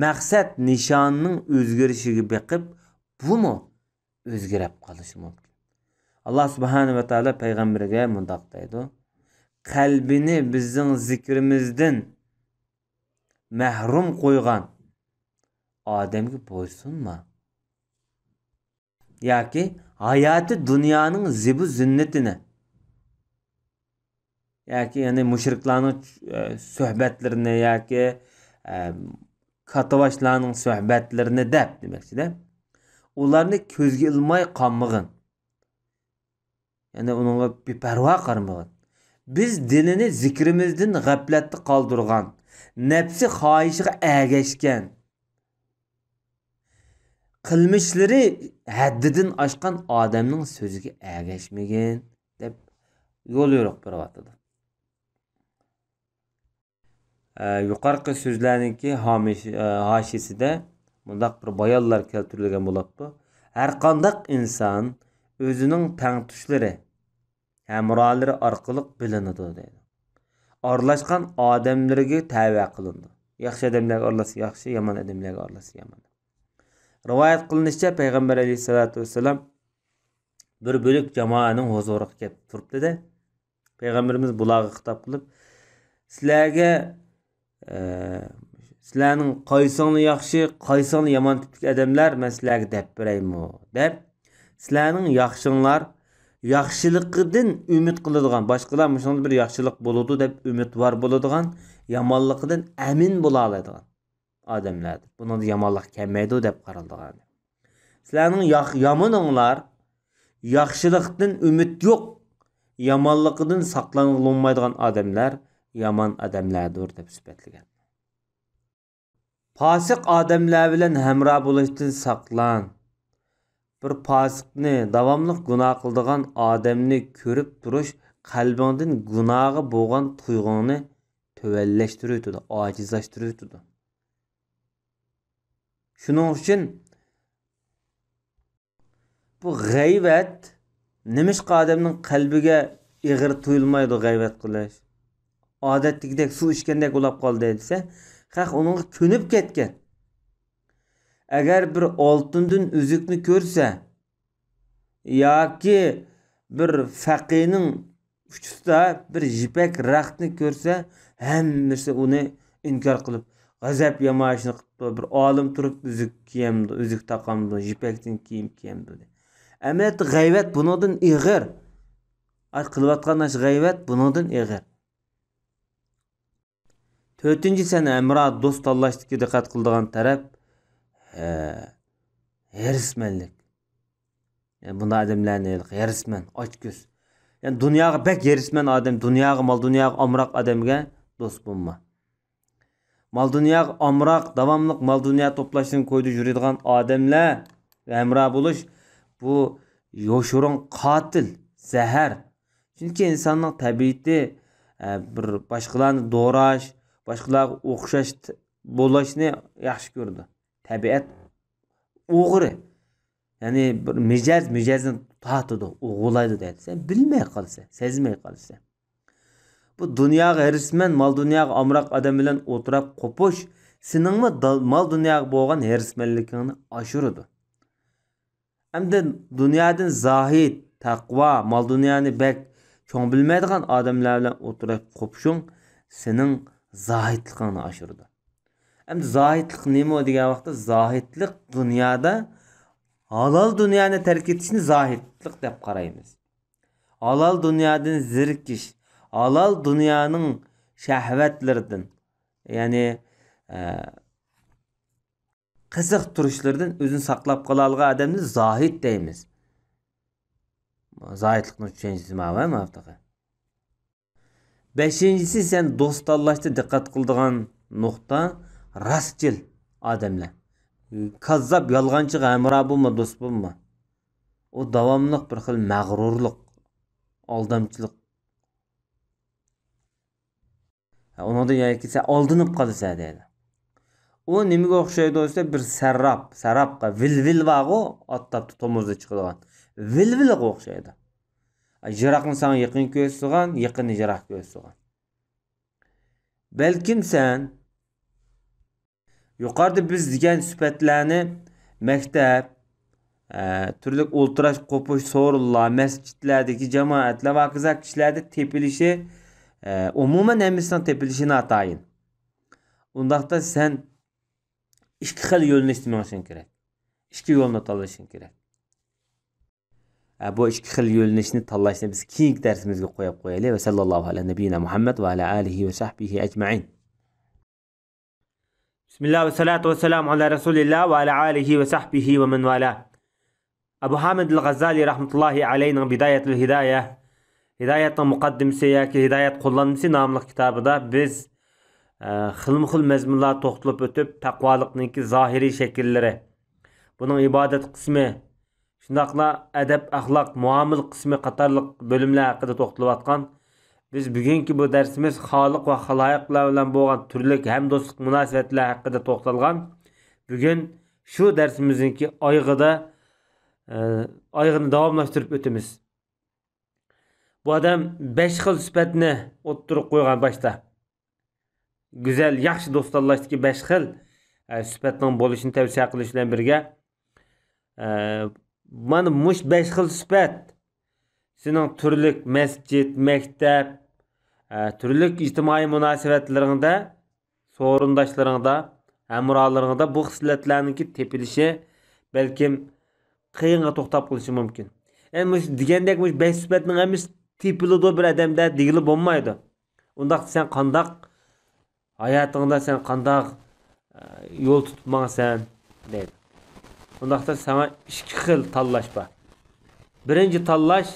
مەقسەت نىشانىنىڭ ئۆزگىرىشىگە بېقىپ، بۇمۇ ئۆزگىرەپ قالىشى مۇمكىن. ئاللا سۇبھانە ۋە تائالا پەيغەمبىرىگە مۇنداق دەيدۇ: «قەلبىنى بىزنىڭ زىكرىمىزدىن مەھرۇم قويغان ئادەمگە بويسۇنما.» ياكى ھاياتى دۇنيانىڭ زىبۇ زىننىتىنى، ياكى، يەنى، مۇشرىكلارنىڭ، ئە، سۆھبەتلىرىنى ياكى، ئە، كاتتىباشلارنىڭ سۆھبەتلىرىنى دەپ دېمەكچىدە، ئۇلارنى كۆزگە ئىلماي قالمىغىن. يەنى ئۇنىڭغا بىپەرۋا قارىمىغىن. بىز دىنىنى زىكرىمىزدىن غەپلەتتە قالدۇرغان، نەپسى خاھىشىغا ئەگەشكەن، قىلمىشلىرى ھەددىدىن ئاشقان ئادەمنىڭ سۆزىگە ئەگەشمىگىن، دەپ يول يورۇق بېرىۋاتىدۇ. ئە، يۇقىرىقى سۆزلەرنىڭكى ھامىش-، ئە، ھاشىيىسىدە مۇنداق بىر بايانلار كەلتۈرۈلگەن بولۇپتۇ: «ھەرقانداق ئىنسان ئۆزىنىڭ تەڭتۇشلىرى، ھەمراھلىرى ئارقىلىق بىلىنىدۇ» دەيدۇ. «ئارىلاشقان ئادەملىرىگە تەۋە قىلىنىدۇ. ياخشى ئادەملەرگە ئارىلاشسا ياخشى، يامان ئادەملەرگە ئارىلاشسا يامان.» رىۋايەت قىلىنىشىچە، پەيغەمبەر ئەلەيھىسسالاتۇ ۋەسسالام بىر بۆلەك جامائەتنىڭ ھۇزۇرىغا كەپ تۇرۇپتۇ-دە، پەيغەمبىرىمىز بۇلارغا خىتاب قىلىپ، «سىلەرگە، ئە، سىلەرنىڭ قايسىڭلار ياخشى، قايسىڭلار يامان تىپتىكى ئادەملەر، مەن سىلەرگە دەپ بېرەيمۇ؟» دەپ، سىلەرنىڭ ياخشىڭلار، ياخشىلىقىدىن ئۈمىد قىلىدىغان، باشقىلار مۇشۇنىڭدا بىر ياخشىلىق بولىدۇ دەپ ئۈمىدۋار بولىدىغان، يامانلىقىدىن ئەمىن بولالايدىغان ئادەملەردۇر. بۇنىڭدا يامانلىق كەلمەيدۇ دەپ قارىلىدىغان. سىلەرنىڭ ياخ-، يامىنىڭلار، ياخشىلىقتىن ئۈمىد يوق، يامانلىقىدىن ساقلانغىلى بولمايدىغان ئادەملەر يامان ئادەملەردۇر دەپ سۈپەتلىگەن. پاسىق ئادەملەر بىلەن ھەمراھ بولۇشتىن ساقلان. بىر پاسىقنى، داۋاملىق گۇناھ قىلىدىغان ئادەمنى كۆرۈپ تۇرۇش قەلبىڭدىن گۇناھقا بولغان تۇيغۇڭنى تۆۋەنلەشتۈرۈۋېتىدۇ، ئاجىزلاشتۇرۇۋېتىدۇ. شۇنىڭ ئۈچۈن بۇ غەيۋەت نېمىشقا ئادەمنىڭ قەلبىگە ئېغىر تۇيۇلمايدۇ غەيۋەت قىلىش؟ ئادەتتىكىدەك سۇ ئىچكەندەك بولاپ قالدى دېسە، خەق ئۇنىڭغا كۆنۈپ كەتكەن. ئەگەر بىر ئالتۇندىن ئۈزۈكنى كۆرسە ياكى بىر فەقىرنىڭ ئۇچىسىدا بىر يىپەك رەختنى كۆرسە، ھەممىسى ئۇنى ئىنكار قىلىپ، غەزەپ ياماشىنى قىپتۇ. بىر ئالىم تۇرۇپ ئۈزۈك كىيەمدۇ، ئۈزۈك تاقامدۇ، يىپەكتىن كىيىم كىيەمدۇ دەپ. ئەمەلىيەتتە غەيۋەت بۇنىڭدىن ئېغىر. ئاي، قىلىۋاتقان ئىش غەيۋەت بۇنىڭدىن ئېغىر. تۆتىنچى، سەن ھەمراھ دوست تاللاشتىكى دىققەت قىلىدىغان تەرەپ، ھە، ھېرىسمەنلىك. يەنى بۇنداق ئادەملەرنى ھېرىسمەن، ئاچكۆز. يەنى دۇنياغا بەك ھېرىسمەن ئادەم، دۇنياغا، مال دۇنياغا ئامراق ئادەمگە دوست بولما. مال دۇنياغا ئامراق، داۋاملىق مال دۇنيا توپلاشتىن كويدا يۈرىدىغان ئادەملەر ھەمراھ بولۇش، بۇ يوشۇرۇن قاتىل، زەھەر. چۈنكى ئىنساننىڭ تەبىئىتى، ئە، بىر باشقىلارنى دوراش، باشقىلارغا ئوخشاش ت-، بولۇشنى ياخشى كۆرىدۇ. تەبىئەت ئوغرى. يەنى بىر مىجەز مىجەزنى تارتىدۇ، ئوغرىلايدۇ دەيدۇ. سەن بىلمەي قالىسەن، سەزمەي قالىسەن. بۇ دۇنياغا ھېرىسمەن، مال دۇنياغا ئامراق ئادەم بىلەن ئولتۇراپ قوپۇش سېنىڭمۇ دا-، مال دۇنياغا بولغان ھېرىسمەنلىكىڭنى ئاشۇرىدۇ. ئەمدى دۇنيادىن زاھىد، تەقۋا، مال دۇنيانى بەك چوڭ بىلمەيدىغان ئادەملەر بىلەن ئولتۇراپ قوپۇشۇڭ سېنىڭ زاھىدلىقىڭنى ئاشۇرىدۇ. ئەمدى زاھىدلىق نېمە دېگەن ۋاقىتتا، زاھىدلىق دۇنيادا ھالال دۇنيانى تەرك ئېتىشنى زاھىدلىق دەپ قارايمىز. ھالال دۇنيادىن زېرىكىش، ھالال دۇنيانىڭ شەھۋەتلىرىدىن، يەنى، ئە، قىزىقتۇرۇشلىرىدىن ئۆزىنى ساقلاپ قالالىغان ئادەمنى زاھىد دەيمىز. زاھىدلىقنىڭ چۈشەنچىسى ماۋۇ، ماۋۇ تېخى. بەشىنچىسى، سەن دوست تاللاشتا دىققەت قىلىدىغان نۇقتا، راستچىل ئادەملەر. كاززاپ، يالغانچىغا ھەمراھ بولما، دوست بولما. ئۇ داۋاملىق بىر خىل مەغرۇرلۇق، ئالدامچىلىق. ئۇنىڭدىن ياكى سەن ئالدىنىپ قالىسەن دەيدۇ. ئۇ نېمىگە ئوخشايدۇ دېسە، بىر سەرراپ، سەرراپقا، ۋىلۋىل بارغۇ، ئات تاپتا تومۇزدا چىقىدىغان. ۋىلۋىلغا ئوخشايدۇ. يىراقنى ساڭا يېقىن كۆرسىتىدىغان، يېقىننى يىراق كۆرسىتىدىغان. بەلكىم سەن يۇقىرىدا بىز دېگەن سۈپەتلەرنى مەكتەپ، ئە، تۈرلۈك ئولتۇراش قوپۇش سورۇنلار، مەسچىتلەردىكى جامائەتلەر ۋە ھاكازا كىشىلەردە تېپىلىشى، ئە، ئومۇمەن ھەممىسىنىڭ تېپىلىشى ناتايىن. ئۇنداقتا سەن ئىككى خىل يۆنىلىشتە مېڭىشىڭ كېرەك. ئىككى يولنى تاللىشىڭ كېرەك. ئە، بۇ ئىككى خىل يۆنىلىشنى تاللاشنى بىز كېيىنكى دەرسىمىزگە قويۇپ قويايلى. ۋە سەللاللاھۇ ئەلە نەبىييىنا مۇھەممەد ۋە ئەلە ئالىھى ۋە سەھبىھى ئەجمەئىن. بىسمىللا ۋە سالاتۇ ۋە سالامۇ ئەلە رەسۇلىللا ۋە ئەلە ئالىھى ۋە سەھبىھى ۋە مەن ۋالا. ئەبۇ ھامىد ئەل غەززالى رەھمەتۇللاھى ئەلەيھىنىڭ بىدايەتۇل ھىدايە، ھىدايەتنىڭ مۇقەددىمىسى ياكى ھىدايەت قوللانمىسى ناملىق كىتابىدا بىز، ئە، خىلمۇ خىل مەزمۇنلارغا توختىلىپ ئۆتۈپ، تەقۋالىقنىڭكى زاھىرىي شەكىللىرى، بۇنىڭ ئىبادەت قىسمى، شۇنداقلا ئەدەپ، ئەخلاق، مۇئامىلە قىسمى قاتارلىق بۆلۈملەر ھەققىدە توختىلىۋاتقان. بىز بۈگۈنكى بۇ دەرسىمىز خالىق ۋە خالايىقلار بىلەن بولغان تۈرلۈك ھەمدوستلۇق مۇناسىۋەتلەر ھەققىدە توختالغان. بۈگۈن شۇ دەرسىمىزنىڭكى ئايىغىدا، ئە، ئايىغىنى داۋاملاشتۇرۇپ ئۆتىمىز. بۇ ئادەم بەش خىل سۈپەتنى ئوتتۇرىغا قويغان باشتا. گۈزەل، ياخشى دوست تاللاشتىكى بەش خىل، ئە، سۈپەتنىڭ بولۇشىنى تەۋسىيە قىلىش بىلەن بىرگە، ئە، مانا مۇشۇ بەش خىل سۈپەت سېنىڭ تۈرلۈك مەسچىت، مەكتەپ، ئە، تۈرلۈك ئىجتىمائىي مۇناسىۋەتلىرىڭدە، سورۇنداشلىرىڭدا، ھەمراھلىرىڭدا بۇ خىسلەتلەرنىڭكى تېپىلىشى بەلكىم قىيىنغا توختاپ قېلىشى مۇمكىن. يەنى مۇشۇ دېگەندەك مۇشۇ بەش سۈپەتنىڭ ھەممىسى تېپىلىدۇ بىر ئادەمدە دېگىلى بولمايدۇ. ئۇنداقتا سەن قانداق، ھاياتىڭدا سەن قانداق، ئە، يول تۇتۇپ ماڭىسەن دەيدۇ. ئۇنداقتا ساڭا ئىككى خىل تاللاش بار. بىرىنچى تاللاش،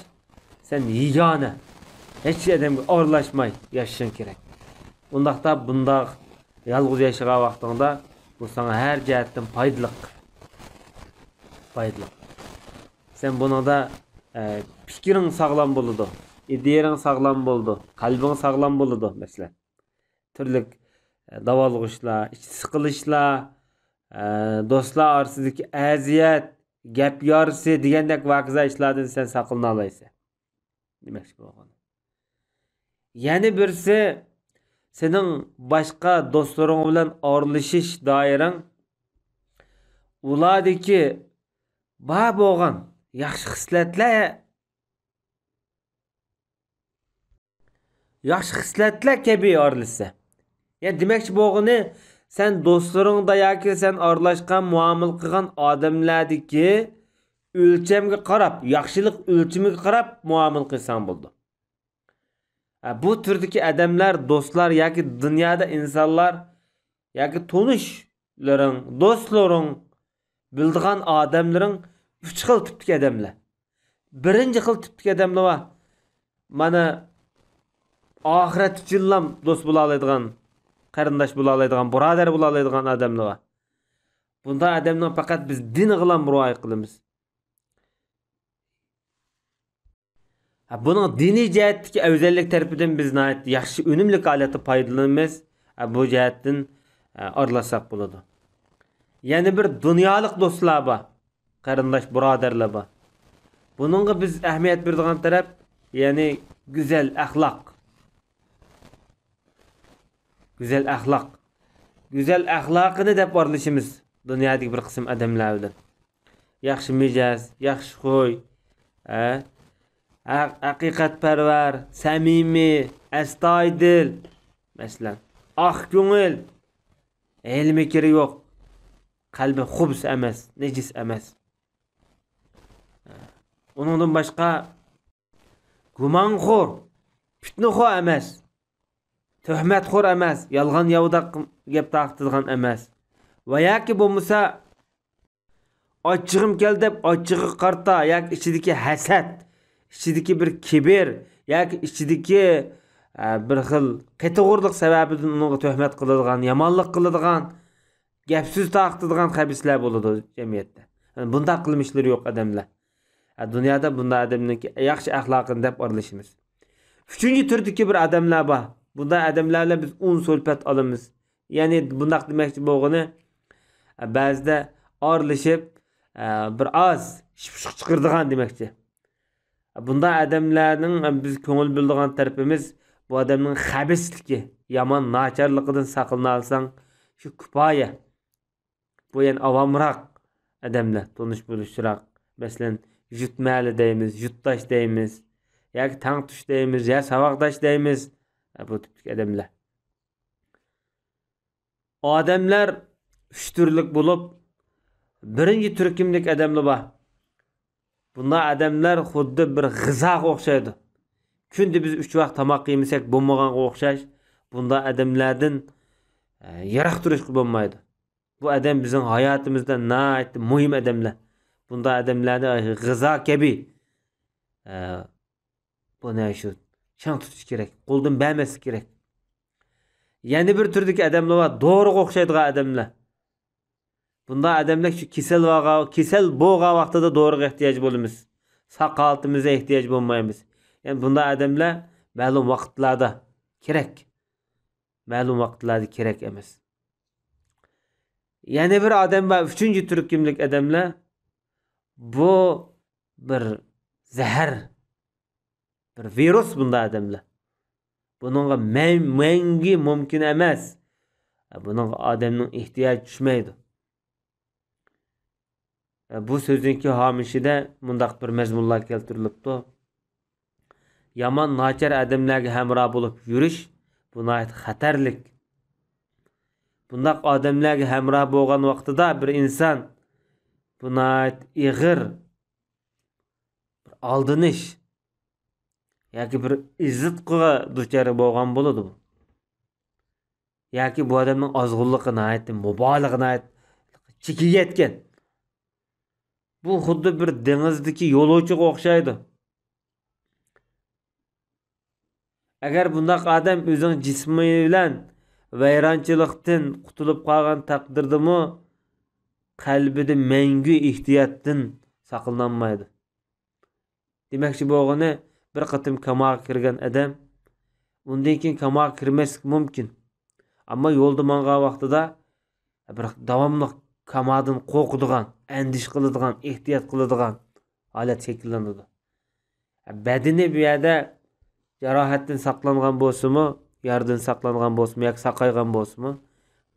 سەن يېگانە، ھېچ ئادەمگە ئارىلاشماي ياشىشىڭ كېرەك. ئۇنداقتا بۇنداق يالغۇز ياشىغان ۋاقتىڭدا بۇ ساڭا ھەر جەھەتتىن پايدىلىق. پايدىلىق. سەن بۇنىڭدا، ئە، پىكرىڭ ساغلام بولىدۇ، ئىدىيەڭ ساغلام بولىدۇ، قەلبىڭ ساغلام بولىدۇ، مەسىلەن. تۈرلۈك، ئە، داۋالغۇشلار، ئىچ سىقىلىشلار، ئە، دوستلار ئارىسىدىكى ئەزىيەت، گەپ يارىسى دېگەندەك ۋە ھاكازا ئىشلاردىن سەن ساقلىنالايسەن. دېمەكچى بولغىنى. يەنە بىرسى، سېنىڭ باشقا دوستلىرىڭ بىلەن ئارىلىشىش دائىرەڭ، ئۇلاردىكى بار بولغان ياخشى خىسلەتلەر، ياخشى خىسلەتلەر كەبى ئارىلىشسا. يەنى دېمەكچى بولغىنى، سەن دوستلىرىڭدا ياكى سەن ئارىلاشقان، مۇئامىلە قىلغان ئادەملەردىكى ئۆلچەمگە قاراپ، ياخشىلىق ئۆلچىمىگە قاراپ مۇئامىلە قىلساڭ بولىدۇ. ھە، بۇ تۈردىكى ئادەملەر، دوستلار ياكى دۇنيادا ئىنسانلار ياكى تونۇشلىرىڭ، دوستلىرىڭ، بىلىدىغان ئادەملىرىڭ ئۈچ خىل تىپتىكى ئادەملەر. بىرىنچى خىل تىپتىكى ئادەملەر بار. مانا، ئاخىرەت ئۈچۈنلام دوست بولالايدىغان، قېرىنداش بولالايدىغان، بۇرادەر بولالايدىغان ئادەملەر بار. بۇنداق ئادەمنىڭ پەقەت بىز دىنىغىلام رىئايە قىلىمىز. ھە، بۇنىڭ دىنىي جەھەتتىكى ئەۋزەللىك تەرىپىدىن بىز ناھايىتى ياخشى، ئۈنۈملۈك ھالەتتە پايدىلىنىمىز. ھە، بۇ جەھەتتىن، ھە، ئارىلاشساق بولىدۇ. يەنە بىر دۇنيالىق دوستلار بار، قېرىنداش، بۇرادەرلەر بار. بۇنىڭغا بىز ئەھمىيەت بېرىدىغان تەرەپ، يەنى گۈزەل ئەخلاق. گۈزەل ئەخلاق. گۈزەل ئەخلاقىنى دەپ ئارىلىشىمىز دۇنيادىكى بىر قىسىم ئادەملەر بىلەن. ياخشى مىجەز، ياخشى خۇي، ھە؟ ھە-، ھەقىقەتپەرۋەر، سەمىمىي، ئەستايىدىل، مەسىلەن، ئاق كۆڭۈل، ھىيلە-مىكرى يوق، قەلبى خۇبۇس ئەمەس، نىجىس ئەمەس. ئۇنىڭدىن باشقا، گۇمانخور، پىتنىخور ئەمەس، تۆھمەتخور ئەمەس، يالغان ياۋىداق گەپ تارقىتىدىغان ئەمەس ۋە ياكى بولمىسا، ئاچچىقىم كەلدى دەپ ئاچچىقىغا قارىتا ياكى ئىچىدىكى ھەسەت، ئىچىدىكى بىر كىبىر ياكى ئىچىدىكى، ئە، بىر خىل قېتىغۇرلۇق سەۋەبىدىن ئۇنىڭغا تۆھمەت قىلىدىغان، يامانلىق قىلىدىغان، گەپ سۆز تارقىتىدىغان خەبىسلەر بولىدۇ جەمئىيەتتە. يەنى بۇنداق قىلمىشلىرى يوق ئادەملەر. ھە، دۇنيادا بۇنداق ئادەمنىڭكى ياخشى ئەخلاقىنى دەپ ئارىلىشىمىز. ئۈچىنچى تۈردىكى بىر ئادەملەر بار. بۇنداق ئادەملەر بىلەن بىز ئۇن سۆلپەت ئالىمىز. يەنى بۇنداق دېمەكچى بولغىنى، بەزىدە ئارىلىشىپ، بىر ئاز شىپشۇق چىقىرىدىغان دېمەكچى. بۇنداق ئادەملەرنىڭ بىز كۆڭۈل بۆلىدىغان تەرىپىمىز، بۇ ئادەمنىڭ خەبىسلىكى، يامان ناچارلىقىدىن ساقلىنالىساڭ، شۇ كۇپايە. بۇ يەنە ئاۋامراق ئادەملەر، تونۇش بولۇشراق. مەسىلەن، يۇرت مەھەللە دەيمىز، يۇرتداش دەيمىز، ياكى تەڭتۇش دەيمىز، يا ساۋاقداش دەيمىز. ھە، بۇ تىپتىكى ئادەملەر. ئادەملەر ئۈچ تۈرلۈك بولۇپ، بىرىنچى تۈركۈملۈك ئادەملەر بار. بۇنداق ئادەملەر خۇددى بىر غىزاغا ئوخشايدۇ. كۈندە بىز ئۈچ ۋاق تاماق يېمىسەك بولمىغانغا ئوخشاش، بۇنداق ئادەملەردىن، ئە، يىراق تۇرۇشقا بولمايدۇ. بۇ ئادەم بىزنىڭ ھاياتىمىزدا ناھايىتى مۇھىم ئادەملەر. بۇنداق ئادەملەرنى غىزا كەبى، ئە، بۇنى شۇ چىڭ تۇتۇش كېرەك، قولدىن بەرمەسلىك كېرەك. يەنە بىر تۈردىكى ئادەملەر بار، دورىغا ئوخشايدىغان ئادەملەر. بۇنداق ئادەملەر شۇ كېسەل بولغان، كېسەل بولغان ۋاقتىدا دورىغا ئېھتىياج بولىمىز. ساق ھالىتىمىزدە ئېھتىياج بولمايمىز. يەنى بۇنداق ئادەملەر مەلۇم ۋاقىتلاردا كېرەك. مەلۇم ۋاقىتلاردا كېرەك ئەمەس. يەنە بىر ئادەم بار، ئۈچىنچى تۈركۈملۈك ئادەملەر. بۇ بىر زەھەر، بىر ۋىرۇس بۇنداق ئادەملەر. بۇنىڭغا مەڭ-، مەڭگۈ مۇمكىن ئەمەس. بۇنىڭغا ئادەمنىڭ ئېھتىياجى چۈشمەيدۇ. بۇ سۆزنىڭكى ھامىشىدە مۇنداق بىر مەزمۇنلار كەلتۈرۈلۈپتۇ. يامان، ناچار ئادەملەرگە ھەمراھ بولۇپ يۈرۈش، بۇ ناھايىتى خەتەرلىك. بۇنداق ئادەملەرگە ھەمراھ بولغان ۋاقتىدا بىر ئىنسان، بۇ ناھايىتى ئېغىر بىر ئالدىنىش ياكى بىر ئېزىتقۇغا دۇچار بولغان بولىدۇ. ياكى بۇ ئادەمنىڭ ئازغۇنلۇقى ناھايىتى، مۇبالىغە ناھايىتى چېكىگە يەتكەن. بۇ خۇددى بىر دېڭىزدىكى يولۇچىغا ئوخشايدۇ. ئەگەر بۇنداق ئادەم ئۆزىنىڭ جىسمى بىلەن ۋەيرانچىلىقتىن قۇتۇلۇپ قالغان تەقدىردىمۇ، قەلبىدە مەڭگۈ ئېھتىياتتىن ساقلىنالمايدۇ. دېمەكچى بولغىنى، بىر قېتىم كاماغا كىرگەن ئادەم ئۇندىن كېيىن كاماغا كىرمەسلىكى مۇمكىن. ئەمما يولدا ماڭغان ۋاقتىدا بىر داۋاملىق كامادىن قورقىدىغان، ئەندىشە قىلىدىغان، ئېھتىيات قىلىدىغان ھالەت شەكىللىنىدۇ. بەدىنى بۇ يەردە جاراھەتتىن ساقلانغان بولسىمۇ، يارىدىن ساقلانغان بولسىمۇ ياكى ساقايغان بولسىمۇ،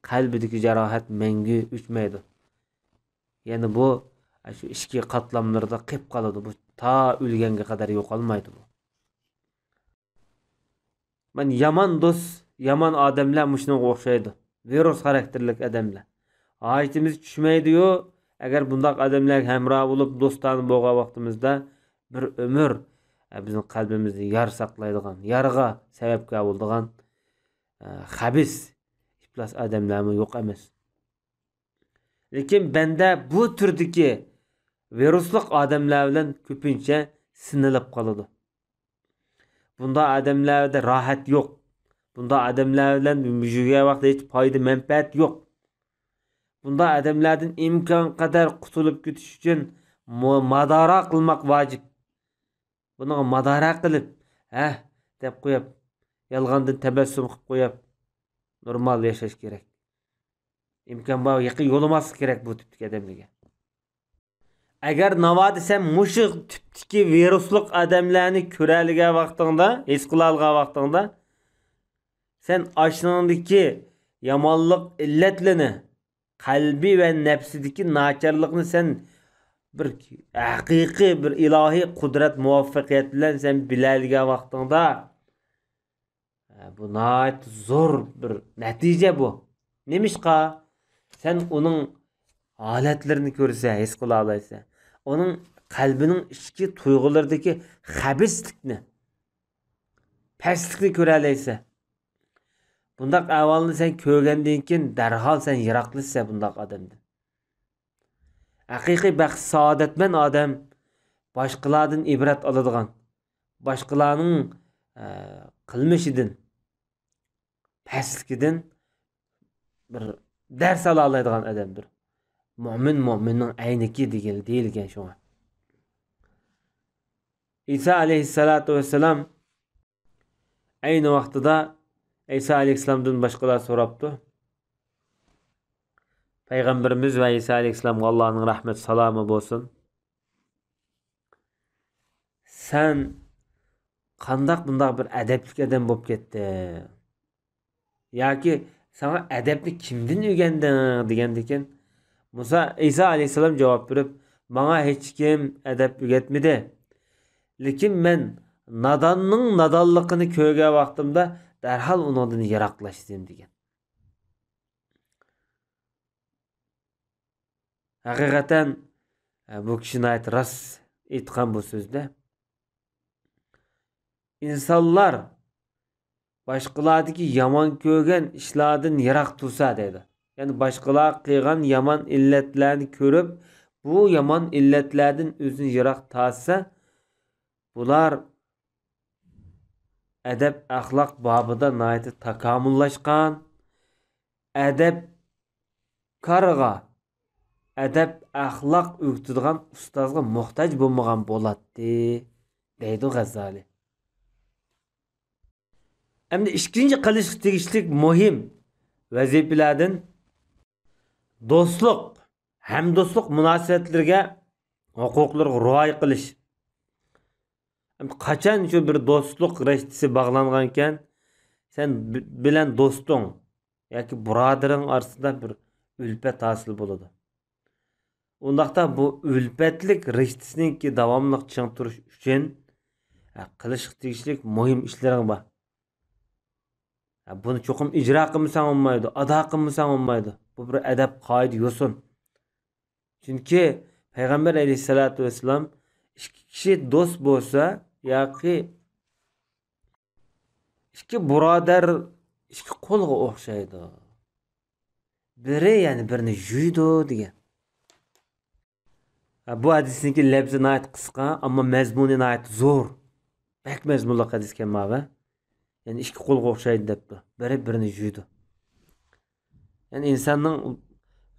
قەلبىدىكى جاراھەت مەڭگۈ ئۆچمەيدۇ. يەنە بۇ شۇ ئىچكى قاتلاملىرىدا قېپ قالىدۇ. بۇ تا ئۆلگەنگە قەدەر يوقالمايدۇ بۇ. مانا يامان دوست، يامان ئادەملەر مۇشۇنىڭغا ئوخشايدۇ. ۋىرۇس خاراكتېرلىك ئادەملەر. ھاجىتىمىز چۈشمەيدۇ-يۇ، ئەگەر بۇنداق ئادەملەرگە ھەمراھ بولۇپ، دوستانە بولغان ۋاقتىمىزدا بىر ئۆمۈر، ئە، بىزنىڭ قەلبىمىزدە يارا ساقلايدىغان، يارىغا سەۋەبكار بولىدىغان، ئە، خەبىس، ئىپلاس ئادەملەرمۇ يوق ئەمەس. لېكىن بەندە بۇ تۈردىكى ۋىرۇسلۇق ئادەملەر بىلەن كۆپىنچە سىنىلىپ قالىدۇ. بۇنداق ئادەملەردە راھەت يوق. بۇنداق ئادەملەر بىلەن يۈرگەن ۋاقىتتا ھېچ پايدا، مەنپەئەت يوق. بۇنداق ئادەملەردىن ئىمكان قەدەر قۇتۇلۇپ كېتىش ئۈچۈن مۇ-، مادارا قىلماق ۋاجىپ. بۇنىڭغا مادارا قىلىپ، ھە، دەپ قويۇپ، يالغاندىن تەبەسسۇم قىلىپ قويۇپ، نورمال ياشاش كېرەك. ئىمكان بار يېقىن يولىماسلىق كېرەك بۇ تىپتىكى ئادەملەرگە. ئەگەر ناۋادا سەن مۇشۇ تىپتىكى ۋىرۇسلۇق ئادەملەرنى كۆرەلىگەن ۋاقتىڭدا، ھېس قىلالىغان ۋاقتىڭدا، سەن ئاشۇنىڭدىكى يامانلىق ئىللەتلىرىنى، قەلبى ۋە نەپسىدىكى ناچارلىقنى سەن بىر ھەقىقىي، بىر ئىلاھىي قۇدرەت، مۇۋەپپەقىيەت بىلەن سەن بىلەلىگەن ۋاقتىڭدا، بۇ ناھايىتى زور بىر نەتىجە بۇ. نېمىشقا؟ سەن ئۇنىڭ ھالەتلىرىنى كۆرسە، ھېس قىلالايسەن. ئۇنىڭ قەلبىنىڭ ئىچكى تۇيغۇلىرىدىكى خەبىسلىكنى، پەسلىكنى كۆرەلەيسەن. بۇنداق ئەھۋالنى سەن كۆرگەندىن كېيىن، دەرھال سەن يىراقلىشىسەن بۇنداق ئادەمدىن. ھەقىقىي بەخت، سائادەتمەن ئادەم باشقىلاردىن ئىبرەت ئالىدىغان، باشقىلارنىڭ، ئە، قىلمىشىدىن، پەسلىكىدىن بىر دەرس ئالالايدىغان ئادەمدۇر. مۆمىن مۆمىننىڭ ئەينىكى دېگىلى دېيىلگەن شۇڭا. ئىسا ئەلەيھىسسالاتۇ ۋەسسالام ئەينى ۋاقتىدا ئىسا ئەلەيھىسسالامدىن باشقىلار سوراپتۇ. پەيغەمبىرىمىز ۋە ئىسا ئەلەيھىسسالامغا ئاللانىڭ رەھمەت سالامى بولسۇن. سەن قانداق بۇنداق بىر ئەدەپلىك ئادەم بولۇپ كەتتىڭ؟ ياكى ساڭا ئەدەپنى كىمدىن ئۆگەندىڭ؟ دېگەندىكىن، مۇسا، ئىسا ئەلەيھىسسالام جاۋاب بېرىپ، ماڭا ھېچكىم ئەدەپ ئۆگەتمىدى. لېكىن مەن ناداننىڭ نادانلىقىنى كۆرگەن ۋاقتىمدا دەرھال ئۇنىڭدىن يىراقلاشتىم، دېگەن. ھەقىقەتەن، بۇ كىشى ناھايىتى راست ئېيتقان بۇ سۆزدە. ئىنسانلار باشقىلاردىكى يامان كۆرگەن ئىشلاردىن يىراق تۇرسا دەيدۇ. يەنى باشقىلار قىلغان يامان ئىللەتلەرنى كۆرۈپ، بۇ يامان ئىللەتلەردىن ئۆزىنى يىراق تارتسا، بۇلار ئەدەپ ئەخلاق بابىدا ناھايىتى تاكامۇللاشقان، ئەدەپكارغا، ئەدەپ ئەخلاق ئۆگىتىدىغان ئۇستازغا موھتاج بولمىغان بولاتتى، دەيدۇ غەززالى. ئەمدى ئىككىنچى قىلىشقا تېگىشلىك مۇھىم ۋەزىپىلەردىن دوستلۇق، ھەمدوستلۇق مۇناسىۋەتلىرىگە، ھوقۇقلىرىغا رىئايە قىلىش. قاچان شۇ بىر دوستلۇق رىشتىسى باغلانغانكەن، سەن بىلەن دوستۇڭ ياكى بۇرادىرىڭ ئارىسىدا بىر ئۈلپەت ھاسىل بولىدۇ. ئۇنداقتا بۇ ئۈلپەتلىك رىشتىسىنىڭكى داۋاملىق چىڭ تۇرۇش ئۈچۈن، ھە، قىلىشقا تېگىشلىك مۇھىم ئىشلىرىڭ بار. ھە، بۇنى چوقۇم ئىجرا قىلمىساڭ بولمايدۇ، ئادا قىلمىساڭ بولمايدۇ. بۇ بىر ئەدەپ، قائىدە، يوسۇن. چۈنكى پەيغەمبەر ئەلەيھىسسالاتۇ ۋەسسالام، ئىككى كىشى دوست بولسا ياكى ئىككى بۇرادەر ئىككى قولغا ئوخشايدۇ. بىرى يەنە بىرىنى يۇيىدۇ دېگەن. ھە، بۇ ھەدىسنىڭكى لەپزى ناھايىتى قىسقا، ئەمما مەزمۇنى ناھايىتى زور. بەك مەزمۇنلۇق ھەدىسكەن ماۋۇ. يەنى ئىككى قولغا ئوخشايدۇ دەپتۇ. بىرى بىرىنى يۇيىدۇ. يەنى ئىنساننىڭ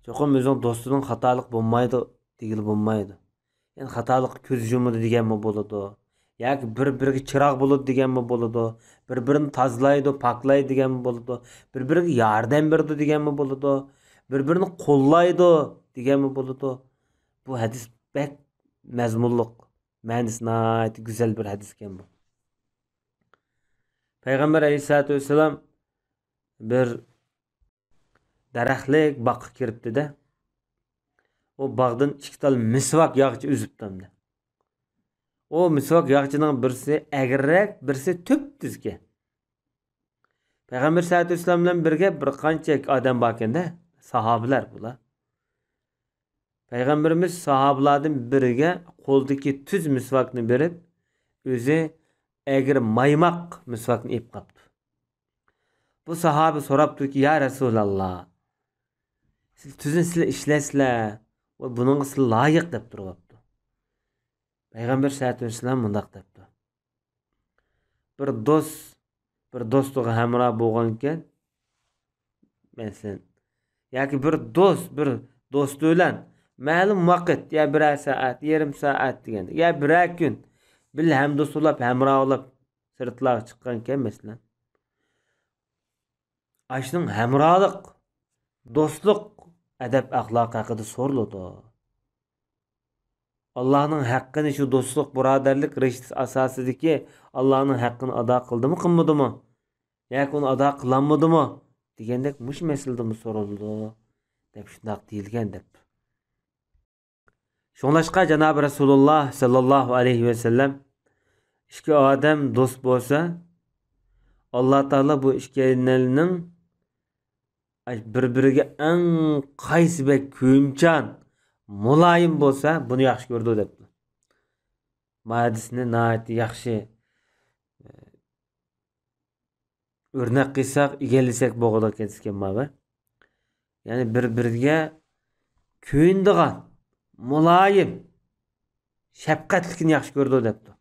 چوقۇم ئۆزىنىڭ دوستىنىڭ خاتالىق بولمايدۇ دېگىلى بولمايدۇ. يەنى خاتالىققا كۆز يۇمىدۇ دېگەنمۇ بولىدۇ. ياكى بىر-بىرىگە چىراغ بولىدۇ دېگەنمۇ بولىدۇ. بىر-بىرىنى تازىلايدۇ، پاكلايدۇ دېگەنمۇ بولىدۇ. بىر-بىرىگە ياردەم بېرىدۇ دېگەنمۇ بولىدۇ. بىر-بىرىنى قوللايدۇ دېگەنمۇ بولىدۇ. بۇ ھەدىس بەك مەزمۇنلۇق، مەنىسى ناھايىتى گۈزەل بىر ھەدىسكەن بۇ. پەيغەمبەر ئەلەيھىسسالاتۇ ۋەسسالام بىر دەرەخلىك باغقا كىرىپتىدە، ئۇ باغدىن ئىككى تال مىسۋاك ياغىچى ئۈزۈپتۇ ئەمدى. ئۇ مىسۋاك ياغىچىنىڭ بىرسى ئەگرىرەك، بىرسى تۈپتۈزكەن. پەيغەمبەر سەللەللاھۇ ئەلەيھى ۋەسەللەم بىلەن بىرگە بىر قانچە ئادەم باركەن-دە، ساھابىلەر بۇلار. پەيغەمبىرىمىز ساھابىلاردىن بىرىگە قولىدىكى تۈز مىسۋاكنى بېرىپ، ئۆزى ئەگرى مايماق مىسۋاكنى ئېلىپ قاپتۇ. بۇ ساھابە سوراپتۇكى، يا رەسۇلاللا، سىز تۈزنى سىلە ئىشلەتسىلە، ۋە بۇنىڭغا سىلە لايىق دەپ تۇرۇۋاپتۇ. پەيغەمبەر سەللەللاھۇ ئەلەيھى ۋەسەللەم مۇنداق دەپتۇ. بىر دوست، بىر دوستىغا ھەمراھ بولغانكەن، مەسىلەن، ياكى بىر دوست، بىر دوستى بىلەن مەلۇم ۋاقىت، يا بىرەر سائەت، يېرىم سائەت دېگەندە، يا بىرەر كۈن بىللە ھەمدوست بولاپ، ھەمراھ بولاپ، سىرتلارغا چىققانكەن، مەسىلەن. ئاشۇنىڭ ھەمراھلىق، دوستلۇق، ئەدەپ-ئەخلاقى ھەققىدە سورىلىدۇ. ئاللانىڭ ھەققىنى، شۇ دوستلۇق، بۇرادەرلىك رىشتىسى ئاساسىدىكى ئاللانىڭ ھەققىنى ئادا قىلدىمۇ، قىلمىدىمۇ؟ ياكى ئۇنى ئادا قىلالمىدىمۇ؟ دېگەندەك مۇشۇ مەسىلىدىمۇ سورىلىدۇ، دەپ شۇنداق دېيىلگەن، دەپ. شۇڭلاشقا جانابى رەسۇلۇللا ساللاللاھۇ ئەلەيھى ۋەسەللەم، ئىككى ئادەم دوست بولسا، ئاللا تائالا بۇ ئىككىيلەننىڭ بىر-بىرىگە ئەڭ قايسى بەك كۆيۈمچان، مۇلايىم بولسا، بۇنى ياخشى كۆرىدۇ، دەپتۇ. ما ھەدىسنى ناھايىتى ياخشى ئۆرنەك قىلساق، ئىگىلىسەك بولغۇدەك ھەدىسكەن ماۋۇ. يەنى بىر-بىرىگە كۆيۈنىدىغان، مۇلايىم، شەپقەتلىكنى ياخشى كۆرىدۇ، دەپتۇ.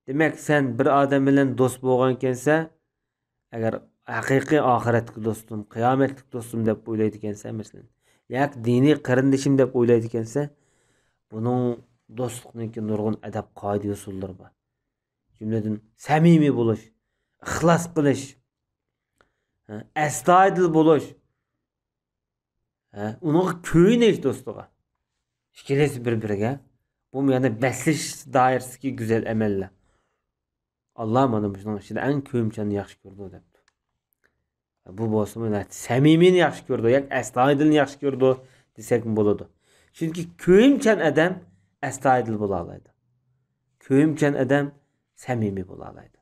دېمەك، سەن بىر ئادەم بىلەن دوست بولغانكەنسەن، ئەگەر ھەقىقىي ئاخىرەتتىكى دوستۇم، قىيامەتلىك دوستۇم دەپ ئويلايدىكەنسەن، مەسىلەن، ياكى دىنىي قېرىندىشىم دەپ ئويلايدىكەنسەن، بۇنىڭ دوستلۇقنىڭكى نۇرغۇن ئەدەپ قائىدە-يوسۇنلىرى بار. جۈملىدىن سەمىمىي بولۇش، ئىخلاس قىلىش، ھە، ئەستايىدىل بولۇش، ھە، ئۇنىڭغا كۆيۈنۈش دوستىغا. ئىككىلىسى بىر-بىرىگە. بۇمۇ يەنە بەسلىشىش دائىرىسىدىكى گۈزەل ئەمەللەر. ئاللا مانا مۇشۇنىڭ ئىچىدە ئەڭ كۆيۈمچاننى ياخشى كۆرىدۇ دەپتۇ. بۇ بولسىمۇ سەمىمىينى ياخشى كۆرىدۇ ياكى ئەستايىدىلنى ياخشى كۆرىدۇ دېسەكمۇ بولىدۇ. چۈنكى كۆيۈمچان ئادەم ئەستايىدىل بولالايدۇ. كۆيۈمچان ئادەم سەمىمىي بولالايدۇ.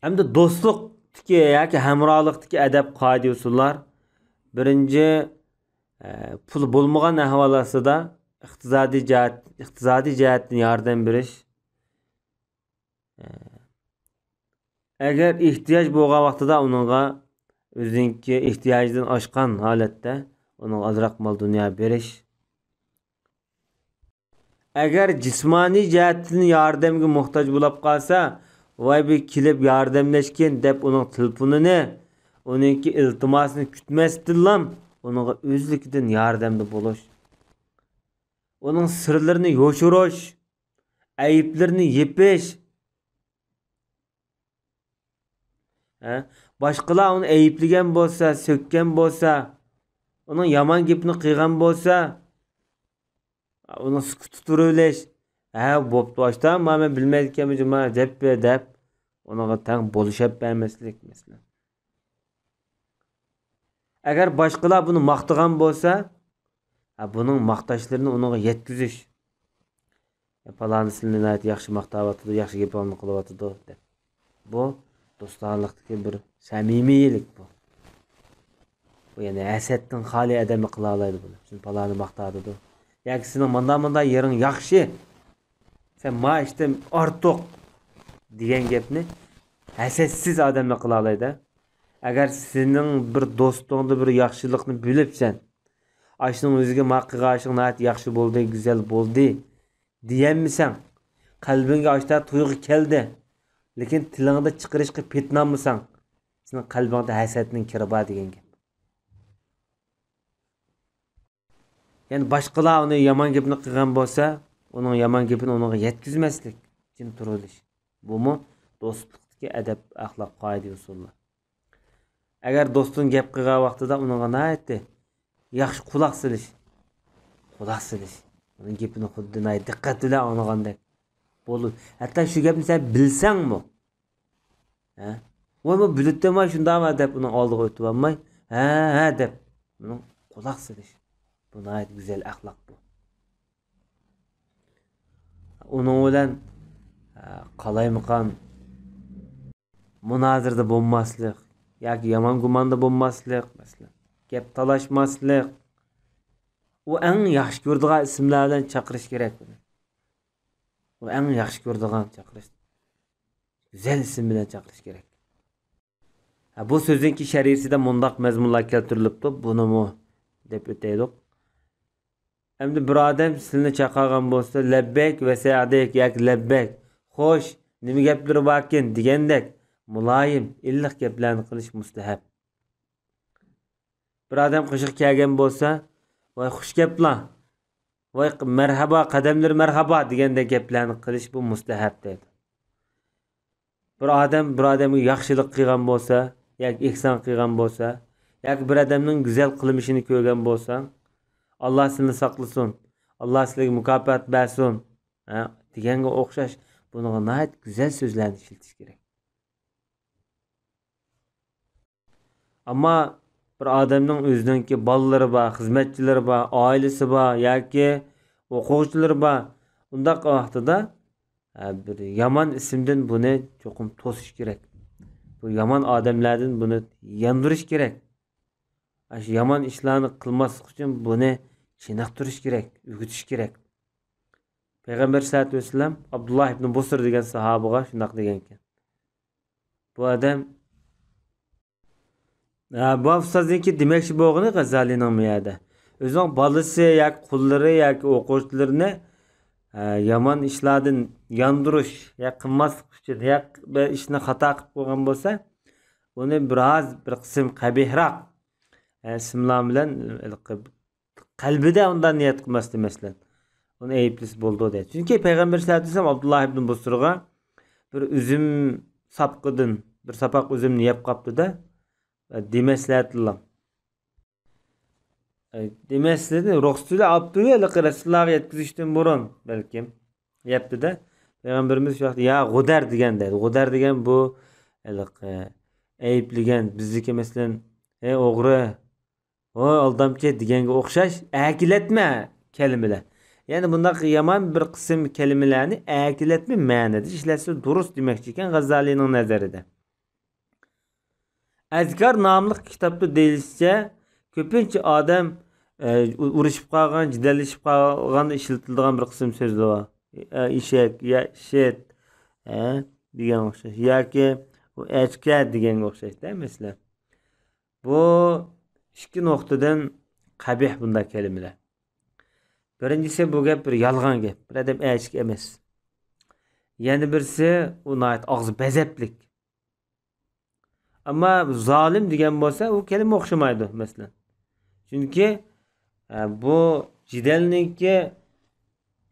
ئەمدى دوستلۇقتىكى ياكى ھەمراھلىقتىكى ئەدەپ قائىدە-ئۇسۇللار. بىرىنچى، ئە، پۇل بولمىغان ئەھۋال ئاستىدا ئىقتىسادىي جەھەت، ئىقتىسادىي جەھەتتىن ياردەم بېرىش. ئە، ئەگەر ئېھتىياج بولغان ۋاقتىدا ئۇنىڭغا ئۆزىنىڭكى ئېھتىياجىدىن ئاشقان ھالەتتە ئۇنىڭغا ئازراق مال-دۇنيا بېرىش. ئەگەر جىسمانىي جەھەتتىن ياردەمگە موھتاج بولۇپ قالسا، ۋاي بىر كېلىپ ياردەملەشكىن دەپ ئۇنىڭ تېلېفونىنى، ئۇنىڭكى ئىلتىماسىنى كۈتمەستىنلا ئۇنىڭغا ئۆزلۈكىدىن ياردەمدە بولۇش. ئۇنىڭ سىرلىرىنى يوشۇرۇش، ئەيىبلىرىنى يېپىش. ھە؟ باشقىلار ئۇنى ئەيىبلىگەن بولسا، سۆككەن بولسا، ئۇنىڭ يامان گېپىنى قىلغان بولسا، ئۇنىڭ سۈكۈتتە تۇرۇۋېلىش. ھە، بوپتۇ، ئاشتا، ما، مەن بىلمەيدىكەنمەن، جۇما، دەپ بەر، دەپ، ئۇنىڭغا تەڭ بولۇشۇپ بەرمەسلىك، مەسىلەن. ئەگەر باشقىلار بۇنى ماختىغان بولسا، ھە، بۇنىڭ ماختاشلىرىنى ئۇنىڭغا يەتكۈزۈش. يا، پالانى سىلىنى ناھايىتى ياخشى ماختاۋاتىدۇ، ياخشى گېپىڭنى قىلىۋاتىدۇ، دەپ. بۇ دوستانىلىقتىكى بىر سەمىمىيلىك بۇ. بۇ يەنى ھەسەتتىن خالىي ئادەملا قىلالايدۇ بۇنى. شۇنى پالانى ماختاۋاتىدۇ. ياكى سېنىڭ مانداق مانداق يېرىڭ ياخشى، سەن ما ئىشتىن ئارتۇق دېگەن گەپنى ھەسەتسىز ئادەملا قىلالايدۇ. ئەگەر سېنىڭ بىر دوستۇڭدا بىر ياخشىلىقنى بىلىپ سەن، ئاشۇنىڭ ئۆزىگە ما قىلغان ئىشىڭ ناھايىتى ياخشى بولدى، گۈزەل بولدى دېيەلمىسەڭ، قەلبىڭگە ئاشتا تۇيغۇ كەلدى، لېكىن تىلىڭدا چىقىرىشقا پېتىنالمىساڭ، سېنىڭ قەلبىڭدە ھەسەتنىڭ كىرى بار دېگەن گەپ. يەنى باشقىلار ئۇنى يامان گېپىنى قىلغان بولسا، ئۇنىڭ يامان گېپىنى ئۇنىڭغا يەتكۈزمەسلىك، جىم تۇرۇۋېلىش. بۇمۇ دوستلۇقتىكى ئەدەپ، ئەخلاق، قائىدە-ئۇسۇللار. ئەگەر دوستۇڭ گەپ قىلغان ۋاقتىدا ئۇنىڭغا ناھايىتى ياخشى قۇلاق سېلىش. قۇلاق سېلىش. ئۇنىڭ گېپىنى خۇددى ناھايىتى دىققەت بىلەن ئاڭلىغاندەك بولۇپ، ھەتتا شۇ گەپنى سەن بىلسەڭمۇ، ھە؟ ۋاي، بۇ بىلىپتىما شۇنداقما دەپ ئۇنىڭ ئالدىغا ئۆتۈۋالماي، ھە، ھە دەپ ئۇنىڭ قۇلاق سېلىش. بۇ ناھايىتى گۈزەل ئەخلاق بۇ. ئۇنىڭ بىلەن، ھە، قالايمىقان مۇنازىرىدە بولماسلىق ياكى يامان گۇماندا بولماسلىق، مەسىلەن، گەپ تالاشماسلىق. ئۇ ئەڭ ياخشى كۆرىدىغان ئىسىملار بىلەن چاقىرىش كېرەك ئۇنى. ئۇ ئەڭ ياخشى كۆرىدىغان چاقىرىش. گۈزەل ئىسىم بىلەن چاقىرىش كېرەك. ھە، بۇ سۆزنىڭكى شەرھىسىدە مۇنداق مەزمۇنلار كەلتۈرۈلۈپتۇ، بۇنىمۇ دەپ ئۆتەيلۇق. ئەمدى بىر ئادەم سىلىنى چاقىرغان بولسا، لەببەيك ۋە سەئدەيك ياكى لەببەيك، خوش، نېمە گەپلىرى باركىن دېگەندەك مۇلايىم، ئىللىق گەپلەرنى قىلىش مۇستەھەب. بىر ئادەم قېشىغا كەلگەن بولسا، ۋاي، خۇش گەپلا، ۋاي، مەرھابا، قەدەملىرى مەرھابا دېگەندەك گەپلەرنى قىلىش بۇ مۇستەھەب دەيدۇ. بىر ئادەم بىر ئادەمگە ياخشىلىق قىلغان بولسا ياكى ئېھسان قىلغان بولسا ياكى بىر ئادەمنىڭ گۈزەل قىلمىشىنى كۆرگەن بولساڭ، ئاللا سىلىنى ساقلىسۇن، ئاللا سىلەرگە مۇكاپات بەرسۇن، ھە، دېگەنگە ئوخشاش بۇنىڭغا ناھايىتى گۈزەل سۆزلەرنى ئىشلىتىش كېرەك. ئەمما بىر ئادەمنىڭ ئۆزىنىڭكى بالىلىرى بار، خىزمەتچىلىرى بار، ئائىلىسى بار ياكى ئوقۇغۇچىلىرى بار، ئۇنداق ۋاقتىدا، ھە، بىر يامان ئىسىمدىن بۇنى چوقۇم توسۇش كېرەك. بۇ يامان ئادەملەردىن بۇنى ياندۇرۇش كېرەك. ئاشۇ يامان ئىشلارنى قىلماسلىق ئۈچۈن بۇنى چېنىقتۇرۇش كېرەك، ئۆگىتىش كېرەك. پەيغەمبەر سەللەللاھۇ ئەلەيھى ۋەسەللەم ئابدۇللا ئىبنى بۇسر دېگەن ساھابىغا شۇنداق دېگەنكەن. بۇ ئادەم، ھە، بۇ ئۇستازنىڭكى دېمەكچى بولغىنى غەززالىنىڭ بۇ يەردە ئۆزىنىڭ بالىسى ياكى قۇللىرى ياكى ئوقۇغۇچىلىرىنى، ئە، يامان ئىشلاردىن ياندۇرۇش، يا قىلماسلىق ئۈچۈن، يا بىر ئىشنى خاتا قىلىپ قويغان بولسا، ئۇنى بىراز بىر قىسىم قەبىھراق، ئە، ئىسىملار بىلەن، ھېلىقى، قەلبىدە ئۇنداق نىيەت قىلماستىن، مەسىلەن، ئۇنى ئەيىبلىسە بولىدۇ، دەيدۇ. چۈنكى پەيغەمبەر سەللەللاھۇ ئەلەيھى ۋەسەللەم ئابدۇللا ئىبن بۇسرىغا بىر ئۈزۈم ساپىقىدىن بىر ساپاق ئۈزۈمنى يەپ قاپتۇ-دە، دېمەسلەتىلا. دېمەسلىدى، رۇخسىتى ئاپتۇ ھېلىقى رەسۇلۇللاھقا يەتكۈزۈشتىن بۇرۇن، بەلكىم. يەپتۇ-دە. پەيغەمبىرىمىز شۇ ۋاقىتتا، يا غۇدەر دېگەن دەيدۇ. غۇدەر دېگەن بۇ، ھېلىقى، ئەيىبلىگەن، بىزدىكى مەسىلەن، ھەي ئوغرى، ھوي ئالدامچى دېگەنگە ئوخشاش ئەركىلەتمە كەلىمىلەر. يەنى بۇنداق يامان بىر قىسىم كەلىمىلەرنى ئەركىلەتمە مەنىدە ئىشلەتسە دۇرۇس دېمەكچى ئىكەن غەززالىنىڭ نەزىرىدە. ئەزكار ناملىق كىتابتا دېيىلىشىچە، كۆپىنچە ئادەم، ئە، ئۇ-، ئۇرۇشۇپ قالغان، جېدەللىشىپ قالغاندا ئىشلىتىلىدىغان بىر قىسىم سۆزلەر بار. ئە، ئېشەك، يا شىت، ئە، دېگەنگە ئوخشاش. ياكى ئۇ ئەچكە دېگەنگە ئوخشاش-دە، مەسىلەن. بۇ ئىككى نۇقتىدىن قەبىھ بۇنداق كەلىمىلەر. بىرىنچىسى، بۇ گەپ بىر يالغان گەپ. بىر ئادەم ئەچكە ئەمەس. يەنە بىرسى، ئۇ ناھايىتى ئاغزى بەزەپلىك. ئەمما زالىم دېگەن بولسا، ئۇ كەلىمە ئوخشىمايدۇ، مەسىلەن. چۈنكى، ئە، بۇ جېدەلنىڭكى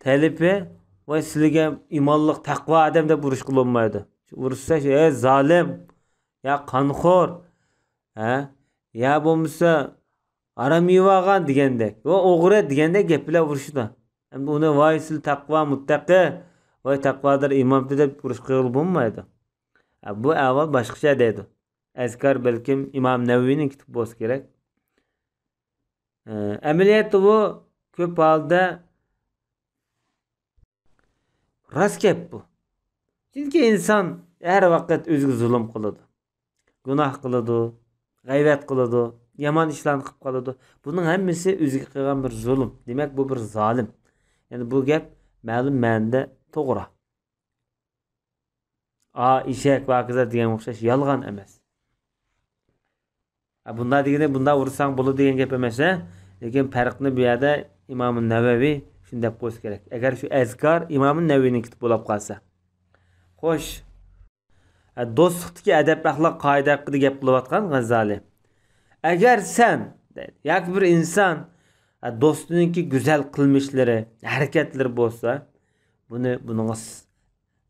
تەلىپى، ۋاي، سىلىگە ئىمانلىق، تەقۋا ئادەم دەپ ئۇرۇشقىلى بولمايدۇ. ئۇرۇشسا، شۇ، ئەي، زالىم، يا قانخور، ھە؟ يا بولمىسا، ھارام يېۋالغان دېگەندەك، ۋە ئوغرى دېگەندەك گەپ بىلەن ئۇرۇشىدۇ. ئەمدى ئۇنى، ۋاي، سىلى تەقۋا مۇتتەقى، ۋاي، تەقۋادار ئىمامتى دەپ ئۇرۇش قىلغىلى بولمايدۇ. ھە، بۇ ئەھۋال باشقىچە دەيدۇ. ئەزكار بەلكىم ئىمام نەۋەۋىنىڭ كىتابى بولسا كېرەك. ئە، ئەمەلىيەتتە بۇ كۆپ ھالدا راست گەپ بۇ. چۈنكى ئىنسان ھەر ۋاقىت ئۆزىگە زۇلۇم قىلىدۇ. گۇناھ قىلىدۇ، غەيۋەت قىلىدۇ، يامان ئىشلارنى قىلىپ قالىدۇ. بۇنىڭ ھەممىسى ئۆزىگە قىلغان بىر زۇلۇم. دېمەك، بۇ بىر زالىم. يەنى بۇ گەپ مەلۇم مەنىدە توغرا. ئا، ئېشەك ۋە ھاكازا دېگەنگە ئوخشاش يالغان ئەمەس. ھە، بۇنداق دېگىنى، بۇنداق ئۇرساڭ بولىدۇ دېگەن گەپ ئەمەس، ھە؟ لېكىن پەرقنى بۇ يەردە ئىمام نەۋەۋى شۇنداق دەپ قويۇش كېرەك. ئەگەر شۇ ئەزكار ئىمام نەۋەۋىنىڭ كىتابى بولۇپ قالسا. خوش. ھە، دوستلۇقتىكى ئەدەپ ئەخلاق قائىدە ھەققىدە گەپ قىلىۋاتقان غەززالى. ئەگەر سەن، دەيدۇ، ياكى بىر ئىنسان، ھە، دوستىنىڭكى گۈزەل قىلمىشلىرى، ھەرىكەتلىرى بولسا، بۇنى، بۇنىڭغا س-،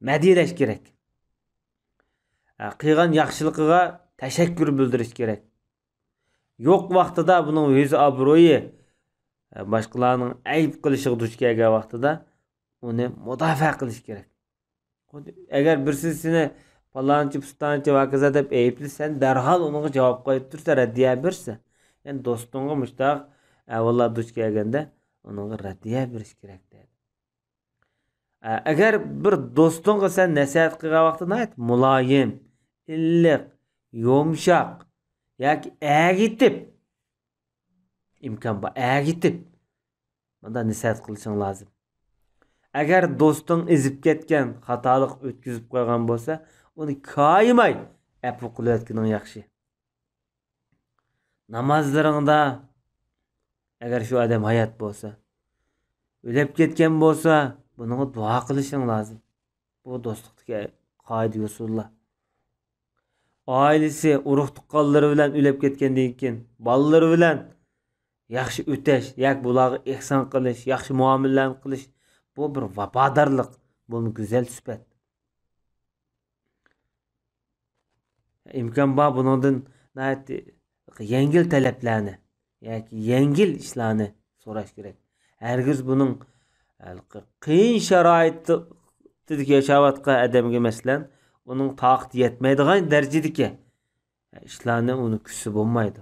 مەدھىيەلەش كېرەك. ھە، قىلغان ياخشىلىقىغا تەشەككۈر بىلدۈرۈش كېرەك. يوق ۋاقتىدا بۇنىڭ يۈز ئابرۇيى، ھە، باشقىلارنىڭ ئەيىب قىلىشىغا دۇچ كەلگەن ۋاقتىدا ئۇنى مۇداپىئە قىلىش كېرەك. ئەگەر بىرسى سېنى پالانچى، پۇستانچى، ۋاكىزا دەپ ئەيىبلىسە، سەن دەرھال ئۇنىڭغا جاۋاب قايتۇرسا، رەددىيە بېرىسەن. يەنى دوستۇڭغا مۇشتاق ئەھۋاللار دۇچ كەلگەندە ئۇنىڭغا رەددىيە بېرىش كېرەك دەيدۇ. ئە، ئەگەر بىر دوستۇڭغا سەن نەسىھەت قىلغان ۋاقتىدا ناھايىتى مۇلايىم، ئىللىق، يۇمشاق ياكى ئەگىتىپ، ئىمكان بار، ئەگىتىپ مۇنداق نەسىھەت قىلىشىڭ لازىم. ئەگەر دوستۇڭ ئېزىپ كەتكەن، خاتالىق ئۆتكۈزۈپ قويغان بولسا، ئۇنى كايىماي ئەپۇ قىلىۋەتكىنىڭ ياخشى. نامازلىرىڭدا ئەگەر شۇ ئادەم ھايات بولسا، ئۆلۈپ كەتكەن بولسا، بۇنىڭغا دۇئا قىلىشىڭ لازىم. بۇ دوستلۇقتىكى قائىدە-يوسۇنلار. ئائىلىسى، ئۇرۇق-تۇغقانلىرى بىلەن ئۆلۈپ كەتكەندىن كېيىن، بالىلىرى بىلەن ياخشى ئۆتەش، ياكى بۇلارغا ئېھسان قىلىش، ياخشى مۇئامىلىلەرنى قىلىش، بۇ بىر ۋاپادارلىق، بۇمۇ گۈزەل سۈپەت. ئىمكان بار بۇنىڭدىن ناھايىتى يەڭگىل تەلەپلەرنى ياكى يەڭگىل ئىشلارنى سوراش كېرەك. ھەرگىز بۇنىڭ ھېلىقى قىيىن شارائىتتىكى ياشاۋاتقان ئادەمگە، مەسىلەن، ئۇنىڭ تاقىتى يەتمەيدىغان دەرىجىدىكى ئىشلارنى ئۇنى كۈتسە بولمايدۇ.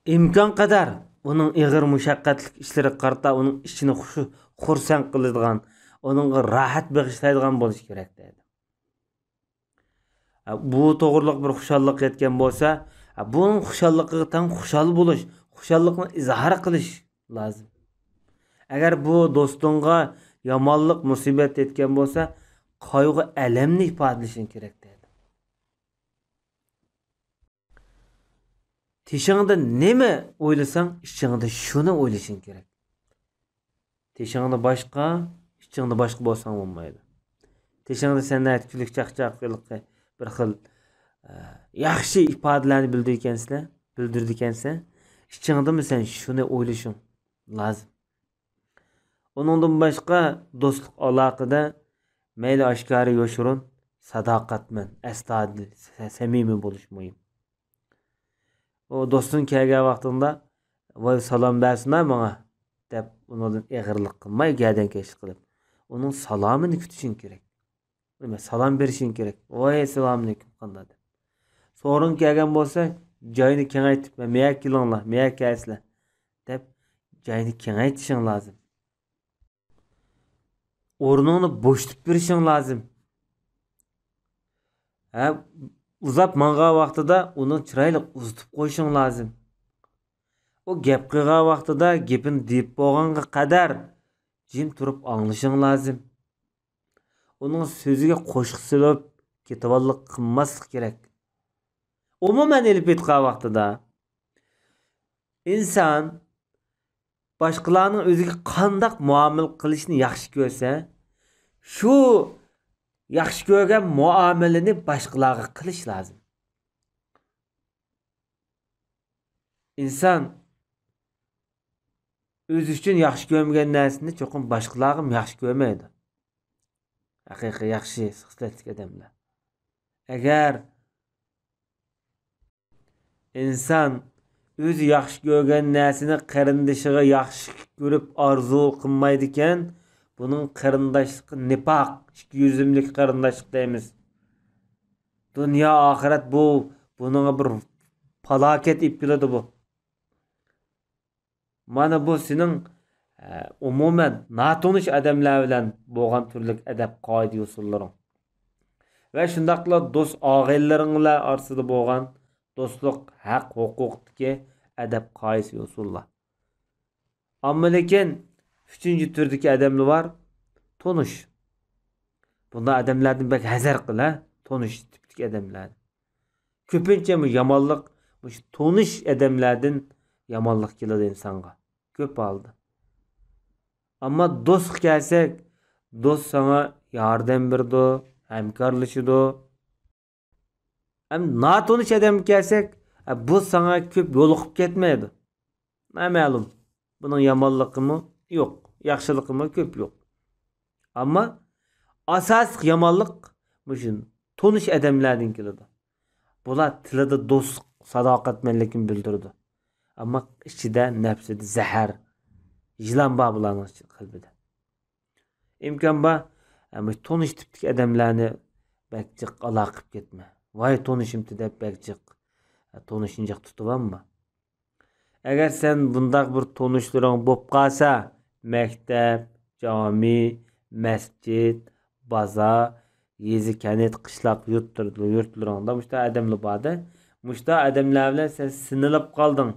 ئىمكان قەدەر ئۇنىڭ ئېغىر مۇشەققەتلىك ئىشلىرىغا قارىتا ئۇنىڭ ئىچىنى خۇش-، خۇرسەن قىلىدىغان، ئۇنىڭغا راھەت بېغىشلايدىغان بولۇش كېرەك دەيدۇ. بۇ توغرىلىق بىر خۇشاللىق يەتكەن بولسا، بۇنىڭ خۇشاللىقىغا تەڭ خۇشال بولۇش، خۇشاللىقنى ئىزھار قىلىش لازىم. ئەگەر بۇ دوستۇڭغا يامانلىق، مۇسىبەت يەتكەن بولسا، قايغۇ، ئەلەمنى ئىپادىلىشىڭ كېرەك دەيدۇ. تېشىڭدا نېمە ئويلىساڭ، ئىچىڭدە شۇنى ئويلىشىڭ كېرەك. تېشىڭدا باشقا، ئىچىڭدە باشقا بولساڭ بولمايدۇ. تېشىڭدا سەن ناھايىتى كۈلكە چاقچاق، ھېلىقى بىر خىل، ئە، ياخشى ئىپادىلەرنى بىلدۈرگەنسىلەر، بىلدۈرىدىكەنسەن، ئىچىڭدىمۇ سەن شۇنى ئويلىشىڭ لازىم. ئۇنىڭدىن باشقا، دوستلۇق ئالاقىدە مەيلى ئاشكارا، يوشۇرۇن، ساداقەتمەن، ئەستايىدىل، سە-، سەمىمىي بولۇش مۇھىم. ئۇ دوستۇڭ كەلگەن ۋاقتىڭدا، «ۋاي، سالام بەرسىنا ماڭا» دەپ، ئۇنىڭدىن ئېغىرلىق قىلماي، گەدەنكەشلىك قىلىپ، ئۇنىڭ سالامىنى كۈتۈشۈڭ كېرەك. نېمە، سالام بېرىشىڭ كېرەك. «ۋاي، ئەسسالامۇئەلەيكۇم، قانداق؟» دەپ. سورۇن كەلگەن بولسا، جاينى كېڭەيتىپ، «مەن مەيەگە كېلىڭلار، مەيەگە كەلسىلەر» دەپ، جاينى كېڭەيتىشىڭ لازىم. ئورنۇڭنى بوشىتىپ بېرىشىڭ لازىم. ھە، ئۇزاپ ماڭغان ۋاقتىدا ئۇنى چىرايلىق ئۇزىتىپ قويۇشۇڭ لازىم. ئۇ گەپ قىلغان ۋاقتىدا گېپىنى دېيىپ بولغانغا قەدەر جىم تۇرۇپ ئاڭلىشىڭ لازىم. ئۇنىڭ سۆزىگە قوشۇق سېلىپ كېتىۋاللىق قىلماسلىق كېرەك. ئومۇمەن ئېلىپ ئېيتقان ۋاقتىدا، ئىنسان باشقىلارنىڭ ئۆزىگە قانداق مۇئامىلە قىلىشنى ياخشى كۆرسە، شۇ ياخشى كۆرگەن مۇئامىلىنى باشقىلارغا قىلىش لازىم. ئىنسان ئۆزى ئۈچۈن ياخشى كۆرمىگەن نەرسىنى چوقۇم باشقىلارغىمۇ ياخشى كۆرمەيدۇ. ھەقىقىي ياخشى خىسلەتلىك ئادەملەر. ئەگەر ئىنسان ئۆزى ياخشى كۆرگەن نەرسىنى قېرىندىشىغا ياخشى كۆرۈپ ئارزۇ قىلمايدىكەن، بۇنىڭ قېرىنداشلىقى نىپاق، ئىككى يۈزلۈك قېرىنداشلىق دەيمىز. دۇنيا، ئاخىرەت بۇ، بۇنىڭغا بىر پالاكەت ئېلىپ كېلىدۇ بۇ. مانا بۇ سېنىڭ، ئە، ئومۇمەن ناتونۇش ئادەملەر بىلەن بولغان تۈرلۈك ئەدەپ قائىدە يوسۇنلىرىڭ ۋە شۇنداقلا دوست ئاغىنىلىرىڭلار ئارىسىدا بولغان دوستلۇق ھەق ھوقۇقتىكى ئەدەپ قائىدە يوسۇنلار. ئەمما لېكىن ئۈچىنچى تۈردىكى ئادەملەر بار، تونۇش. بۇنداق ئادەملەردىن بەك ھەزەر قىل، ھە، تونۇش تىپتىكى ئادەملەردىن. كۆپىنچە بۇ يامانلىق مۇشۇ تونۇش ئادەملەردىن يامانلىق كېلىدۇ ئىنسانغا. كۆپ ھالدا. ئەمما دوستقا كەلسەك، دوست ساڭا ياردەم بېرىدۇ، ھەمكارلىشىدۇ. ئەمما ناتونۇش ئادەمگە كەلسەك، ئە، بۇ ساڭا كۆپ يولۇقۇپ كەتمەيدۇ. نامەلۇم. بۇنىڭ يامانلىقىمۇ يوق، ياخشىلىقىمۇ كۆپ يوق. ئەمما ئاساسلىق يامانلىق مۇشۇ تونۇش ئادەملەردىن كېلىدۇ. بۇلار تىلىدا دوستلۇق، ساداقەتمەنلىكنى بىلدۈرىدۇ. ئەمما ئىچىدە، نەپسىدە زەھەر، يىلان بار بۇلارنىڭ قەلبىدە. ئىمكان بار، ئە، مۇشۇ تونۇش تىپتىكى ئادەملەرنى بەك جىق ئالاقە قىلىپ كەتمە. ۋاي، تونۇشۇمتى دەپ بەك جىق، ئە، تونۇشنى جىق تۇتۇۋالما. ئەگەر سەن بۇنداق بىر تونۇشلىرىڭ بولۇپ قالسا، مەكتەپ، جامى، مەسچىت، بازار، يېزا، كەنت، قىشلاق يۇرتلىرىڭدا مۇشۇنداق ئادەملەر بار-دە. مۇشۇنداق ئادەملەر بىلەن سەن سىنىلىپ قالدىڭ.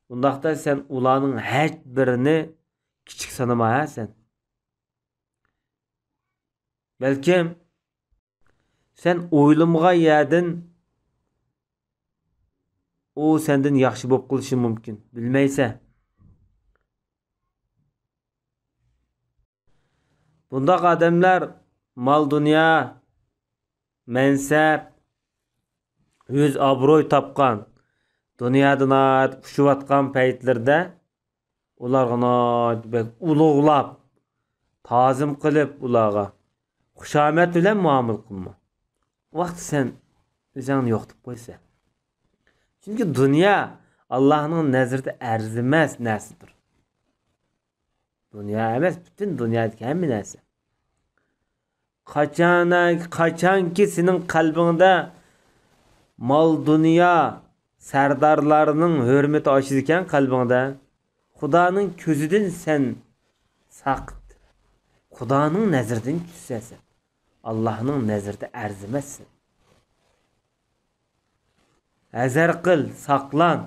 ئۇنداقتا سەن ئۇلارنىڭ ھەر بىرىنى كىچىك سانىما، ھە، سەن. بەلكىم سەن ئويلىمىغان يەردىن ئۇ سەندىن ياخشى بولۇپ قېلىشى مۇمكىن، بىلمەيسەن. بۇنداق ئادەملەر مال-دۇنيا، مەنسەپ، يۈز-ئابروي تاپقان، دۇنيادا ناھايىتى ئۇشۇۋاتقان پەيتلىرىدە ئۇلارغا ناھايىتى بەك ئۇلۇغلاپ، تازىم قىلىپ، ئۇلارغا خۇشامەت بىلەن مۇئامىلە قىلما. ئۇ ۋاقىتتا سەن ئۆزۈڭنى يوقىتىپ قويىسەن. چۈنكى دۇنيا ئاللاھنىڭ نەزىرىدە ئەرزىمەس نەرسىدۇر. دۇنيا ئەمەس، پۈتۈن دۇنيادىكى ھەممە نەرسە. قاچان، قاچانكى سېنىڭ قەلبىڭدە مال-دۇنيا، سەردارلارنىڭ ھۆرمىتى ئاشىدىكەن قەلبىڭدە، خۇدانىڭ كۆزىدىن سەن ساقىت. خۇدانىڭ نەزىرىدىن چۈشىسەن سەن. ئاللاھنىڭ نەزىرىدە ئەرزىمەسسەن. ھەزەر قىل، ساقلان.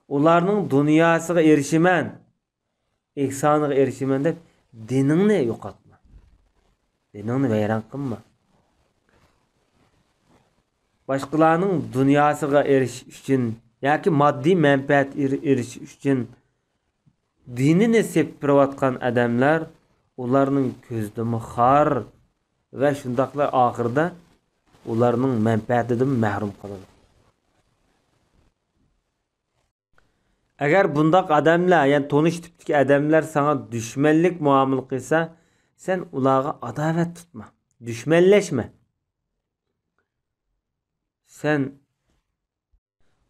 ئۇلارنىڭ دۇنياسىغا ئېرىشىمەن، ئېھسانىغا ئېرىشىمەن دەپ دىنىڭنى يوقاتما. دىنىڭنى ۋەيران قىلما. باشقىلارنىڭ دۇنياسىغا ئېرىشىش ئۈچۈن ياكى ماددىي مەنپەئەت ئېرىشىش ئۈچۈن دىنىنى سېپىپ بېرىۋاتقان ئادەملەر، ئۇلارنىڭ كۆزىدىمۇ خار ۋە شۇنداقلا ئاخىرىدا ئۇلارنىڭ مەنپەئەتىدىن مەھرۇم قالىدۇ. ئەگەر بۇنداق ئادەملەر، يەنى تونۇش تىپتىكى ئادەملەر ساڭا دۈشمەنلىك مۇئامىلە قىلسا، سەن ئۇلارغا ئاداۋەت تۇتما، دۈشمەنلەشمە. سەن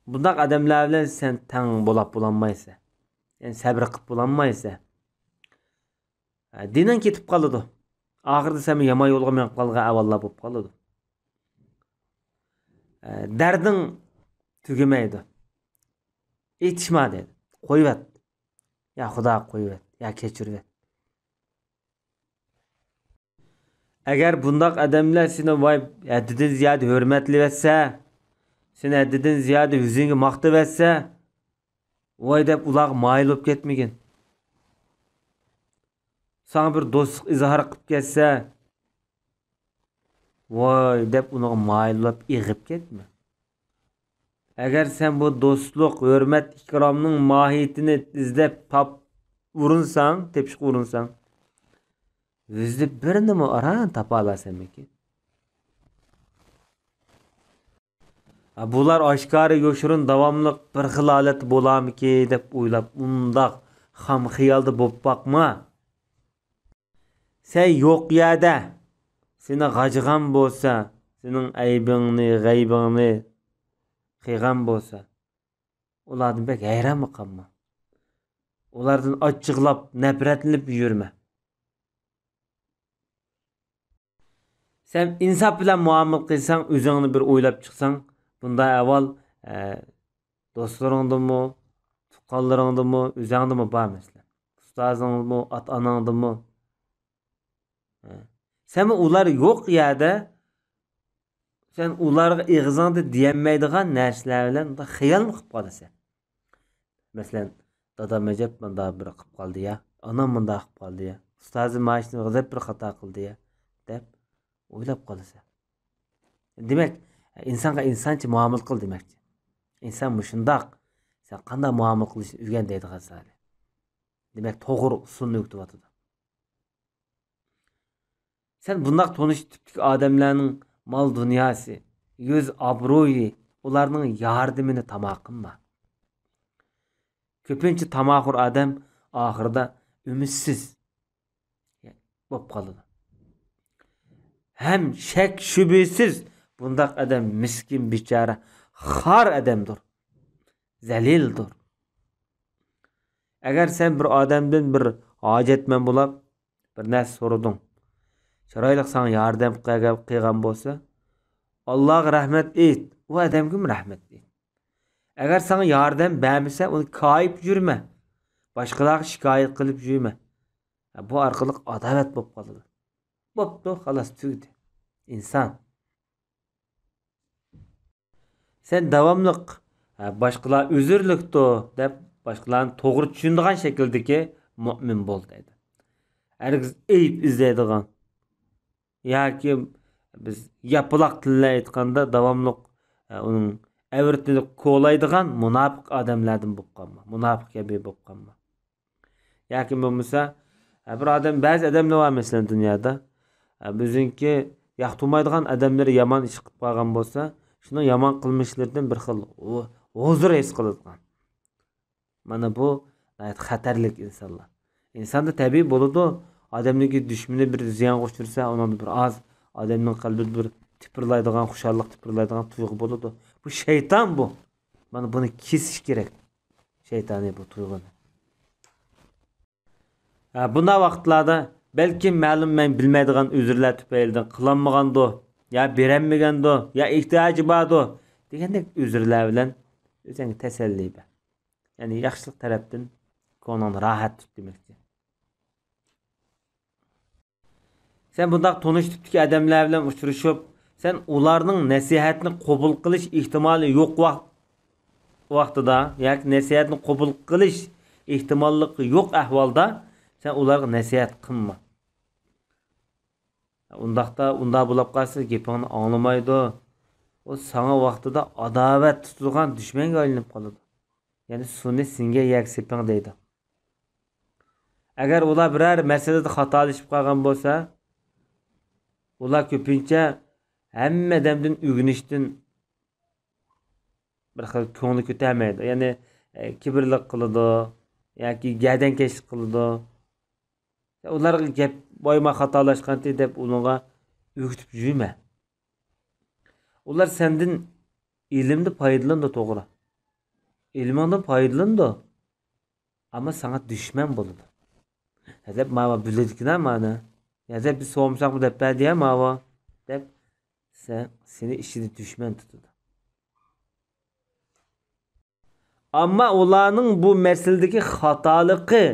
بۇنداق ئادەملەر بىلەن سەن تەڭ بولاپ بولالمايسەن. يەنى سەبرى قىپ بولالمايسەن. ھە، دىنىڭ كېتىپ قالىدۇ. ئاخىرىدا سەن يامان يولغا مېڭىپ قالغان ئەھۋاللار بولۇپ قالىدۇ. ھە، دەردىڭ تۈگىمەيدۇ. ئېيتىشما دەيدۇ. قويۇۋەت. يا خۇدا قويۇۋەت. يا كەچۈرۈۋەت. ئەگەر بۇنداق ئادەملەر سېنى ۋاي ھەددىدىن زىيادە ھۆرمەتلىۋەتسە، سېنى ھەددىدىن زىيادە ئۆزۈڭگە ماختىۋەتسە، ۋاي دەپ ئۇلارغا مايىل بولۇپ كەتمىگىن. ساڭا بىر دوستلۇق ئىزھار قىلىپ كەتسە، ۋاي دەپ ئۇنىڭغا مايىل بولۇپ ئېغىپ كەتمە. ئەگەر سەن بۇ دوستلۇق، ھۆرمەت، ئىكرامنىڭ ماھىيىتىنى ئىزدەپ تاپ ئۇرۇنساڭ، تېپىشقا ئۇرۇنساڭ، يۈزدە بىرنىمۇ ئاران تاپالارسەنمىكىن؟ ھە، بۇلار ئاشكارا، يوشۇرۇن، داۋاملىق بىر خىل ھالەتتە بولارمىكىن دەپ ئويلاپ، ئۇنداق خام خىيالدا بولۇپ باقما. سەن يوق يەردە سېنى غاجىغان بولسا، سېنىڭ ئەيبىڭنى، غەيبىڭنى قىلغان بولسا، ئۇلاردىن بەك ھەيرانمۇ قالما. ئۇلاردىن ئاچچىقلاپ، نەپرەتلىنىپ يۈرمە. سەن ئىنساپ بىلەن مۇئامىلە قىلساڭ، ئۆزۈڭنى بىر ئويلاپ چىقساڭ، بۇنداق ئەھۋال، ئە، دوستلىرىڭدىمۇ، تۇغقانلىرىڭدىمۇ، ئۆزۈڭدىمۇ بار مەسىلەن. ئۇستازىڭدىمۇ، ئاتا-ئاناڭدىمۇ. ھە. سەنمۇ ئۇلار يوق يەردە، سەن ئۇلارغا ئېغىزىڭدا دېيەلمەيدىغان نەرسىلەر بىلەن خىيالمۇ قىلىپ قالىسەن. مەسىلەن، دادام ئەجەب مۇنداق بىر قىلىپ قالدى يا، ئانام مۇنداق قىلىپ قالدى يا، ئۇستازىم مانا شۇنى غەزەپ بىر خاتا قىلدى يا، دەپ ئويلاپ قالىسەن. دېمەك، ئىنسانغا ئىنسانچە مۇئامىلە قىل دېمەكچى. ئىنسان مۇشۇنداق، سەن قانداق مۇئامىلە قىلىشنى ئۆگەن دەيدىغان زادى. دېمەك، توغرا ئۇسۇلنى ئۆگىتىۋاتىدۇ. سەن بۇنداق تونۇش تىپتىكى ئادەملەرنىڭ مال-دۇنياسى، يۈز-ئابرۇيى، ئۇلارنىڭ ياردىمىنى تاما قىلما. كۆپىنچە تاماخور ئادەم ئاخىرىدا ئۈمىدسىز بولۇپ قالىدۇ. ھەم شەك-شۈبھىسىز بۇنداق ئادەم مىسكىن، بىچارە، خار ئادەمدۇر، زەلىلدۇر. ئەگەر سەن بىر ئادەمدىن بىر ھاجەتمەن بولاپ، بىر نەرسە سورىدىڭ. چىرايلىق ساڭا ياردەم قىلغان بولسا، ئاللاغا رەھمەت ئېيت، ئۇ ئادەمگىمۇ رەھمەت ئېيت. ئەگەر ساڭا ياردەم بەرمىسە، ئۇنى كايىپ يۈرمە. باشقىلارغا شىكايەت قىلىپ يۈرمە. بۇ ئارقىلىق ئاداۋەت بولۇپ قالىدۇ. بوپتۇ، خالاس، تۈگىدى. ئىنسان. سەن داۋاملىق، ھە، باشقىلار ئۆزۈرلۈكتۇ دەپ، باشقىلارنى توغرا چۈشىنىدىغان شەكىلدىكى مۆمىن بول دەيدۇ. ھەرگىز ئەيىب ئىزدەيدىغان ياكى بىز ياپىلاق تىل بىلەن ئېيتقاندا داۋاملىق، ھە، ئۇنىڭ ئەۋرىتىنى كولايدىغان مۇناپىق ئادەملەردىن بولۇپ قالما، مۇناپىق كەبى بولۇپ قالما. ياكى بولمىسا، ھە، بىر ئادەم، بەزى ئادەملەر بار مەسىلەن دۇنيادا، ھە، ئۆزىنىڭكى ياقتۇرمايدىغان ئادەملىرى يامان ئىش قىلىپ قالغان بولسا، شۇنىڭ يامان قىلمىشلىرىدىن بىر خىل ھۇ-، ھۇزۇر ھېس قىلىدىغان. مانا بۇ ناھايىتى خەتەرلىك ئىنسانلار. ئىنساندا تەبىئىي بولىدۇ، ئادەمنىڭكى دۈشمىنى بىر زىيانغا ئۇچرىسا، ئۇنىڭدا بىر ئاز ئادەمنىڭ قەلبىدە بىر تىپىرلايدىغان، خۇشاللىق تىپىرلايدىغان تۇيغۇ بولىدۇ. بۇ شەيتان بۇ. مانا بۇنى كېسىش كېرەك. شەيتانىي بۇ تۇيغۇنى. ھە، بۇنداق ۋاقىتلاردا بەلكىم مەلۇم مەن بىلمەيدىغان ئۆزۈرلەر تۈپەيلىدىن قىلالمىغاندۇ، يا بېرەلمىگەندۇ، يا ئېھتىياجى باردۇ دېگەندەك ئۆزۈرلەر بىلەن ئۆزۈڭگە تەسەللى بەر. يەنى ياخشىلىق تەرەپتىن كۆڭلۈڭنى راھەت تۇت دېمەكچى. سەن بۇنداق تونۇش تىپتىكى ئادەملەر بىلەن ئۇچرىشىپ، سەن ئۇلارنىڭ نەسىھەتنى قوبۇل قىلىش ئېھتىمالى يوق ۋاق-، ۋاقتىدا ياكى نەسىھەتنى قوبۇل قىلىش ئېھتىماللىقى يوق ئەھۋالدا سەن ئۇلارغا نەسىھەت قىلما. ئۇنداقتا، ئۇنداق بولۇپ قالسا، گېپىڭنى ئاڭلىمايدۇ. ئۇ ساڭا ۋاقتىدا ئاداۋەت تۇتىدىغان دۈشمەنگە ئايلىنىپ قالىدۇ. يەنى سۇنى سىڭگەن يەرگە سېپىڭ دەيدۇ. ئەگەر ئۇلار بىرەر مەسىلىدە خاتالىشىپ قالغان بولسا، ئۇلار كۆپىنچە ھەممە ئادەمدىن ئۆگىنىشتىن بىر خىل كۆڭلى كۆتەرمەيدۇ. يەنى، ئە، كىبىرلىك قىلىدۇ ياكى گەدەنكەشلىك قىلىدۇ. ئۇلارغا گەپ، «ۋاي، ما خاتالاشقانتى» دەپ ئۇنىڭغا ئۆگىتىپ يۈرمە. ئۇلار سەندىن ئىلىمدە پايدىلىنىدۇ، توغرا. ئىلمىڭدىن پايدىلىنىدۇ. ئەمما ساڭا دۈشمەن بولىدۇ. «ھە» دەپ، «ماۋا بىلىدىكىنا مانا. ھە» دەپ، «بىز سورىمىساقمۇ دەپ بەردى يا ماۋا» دەپ، سەن، سېنى ئىچىدە دۈشمەن تۇتىدۇ. ئەمما ئۇلارنىڭ بۇ مەسىلىدىكى خاتالىقى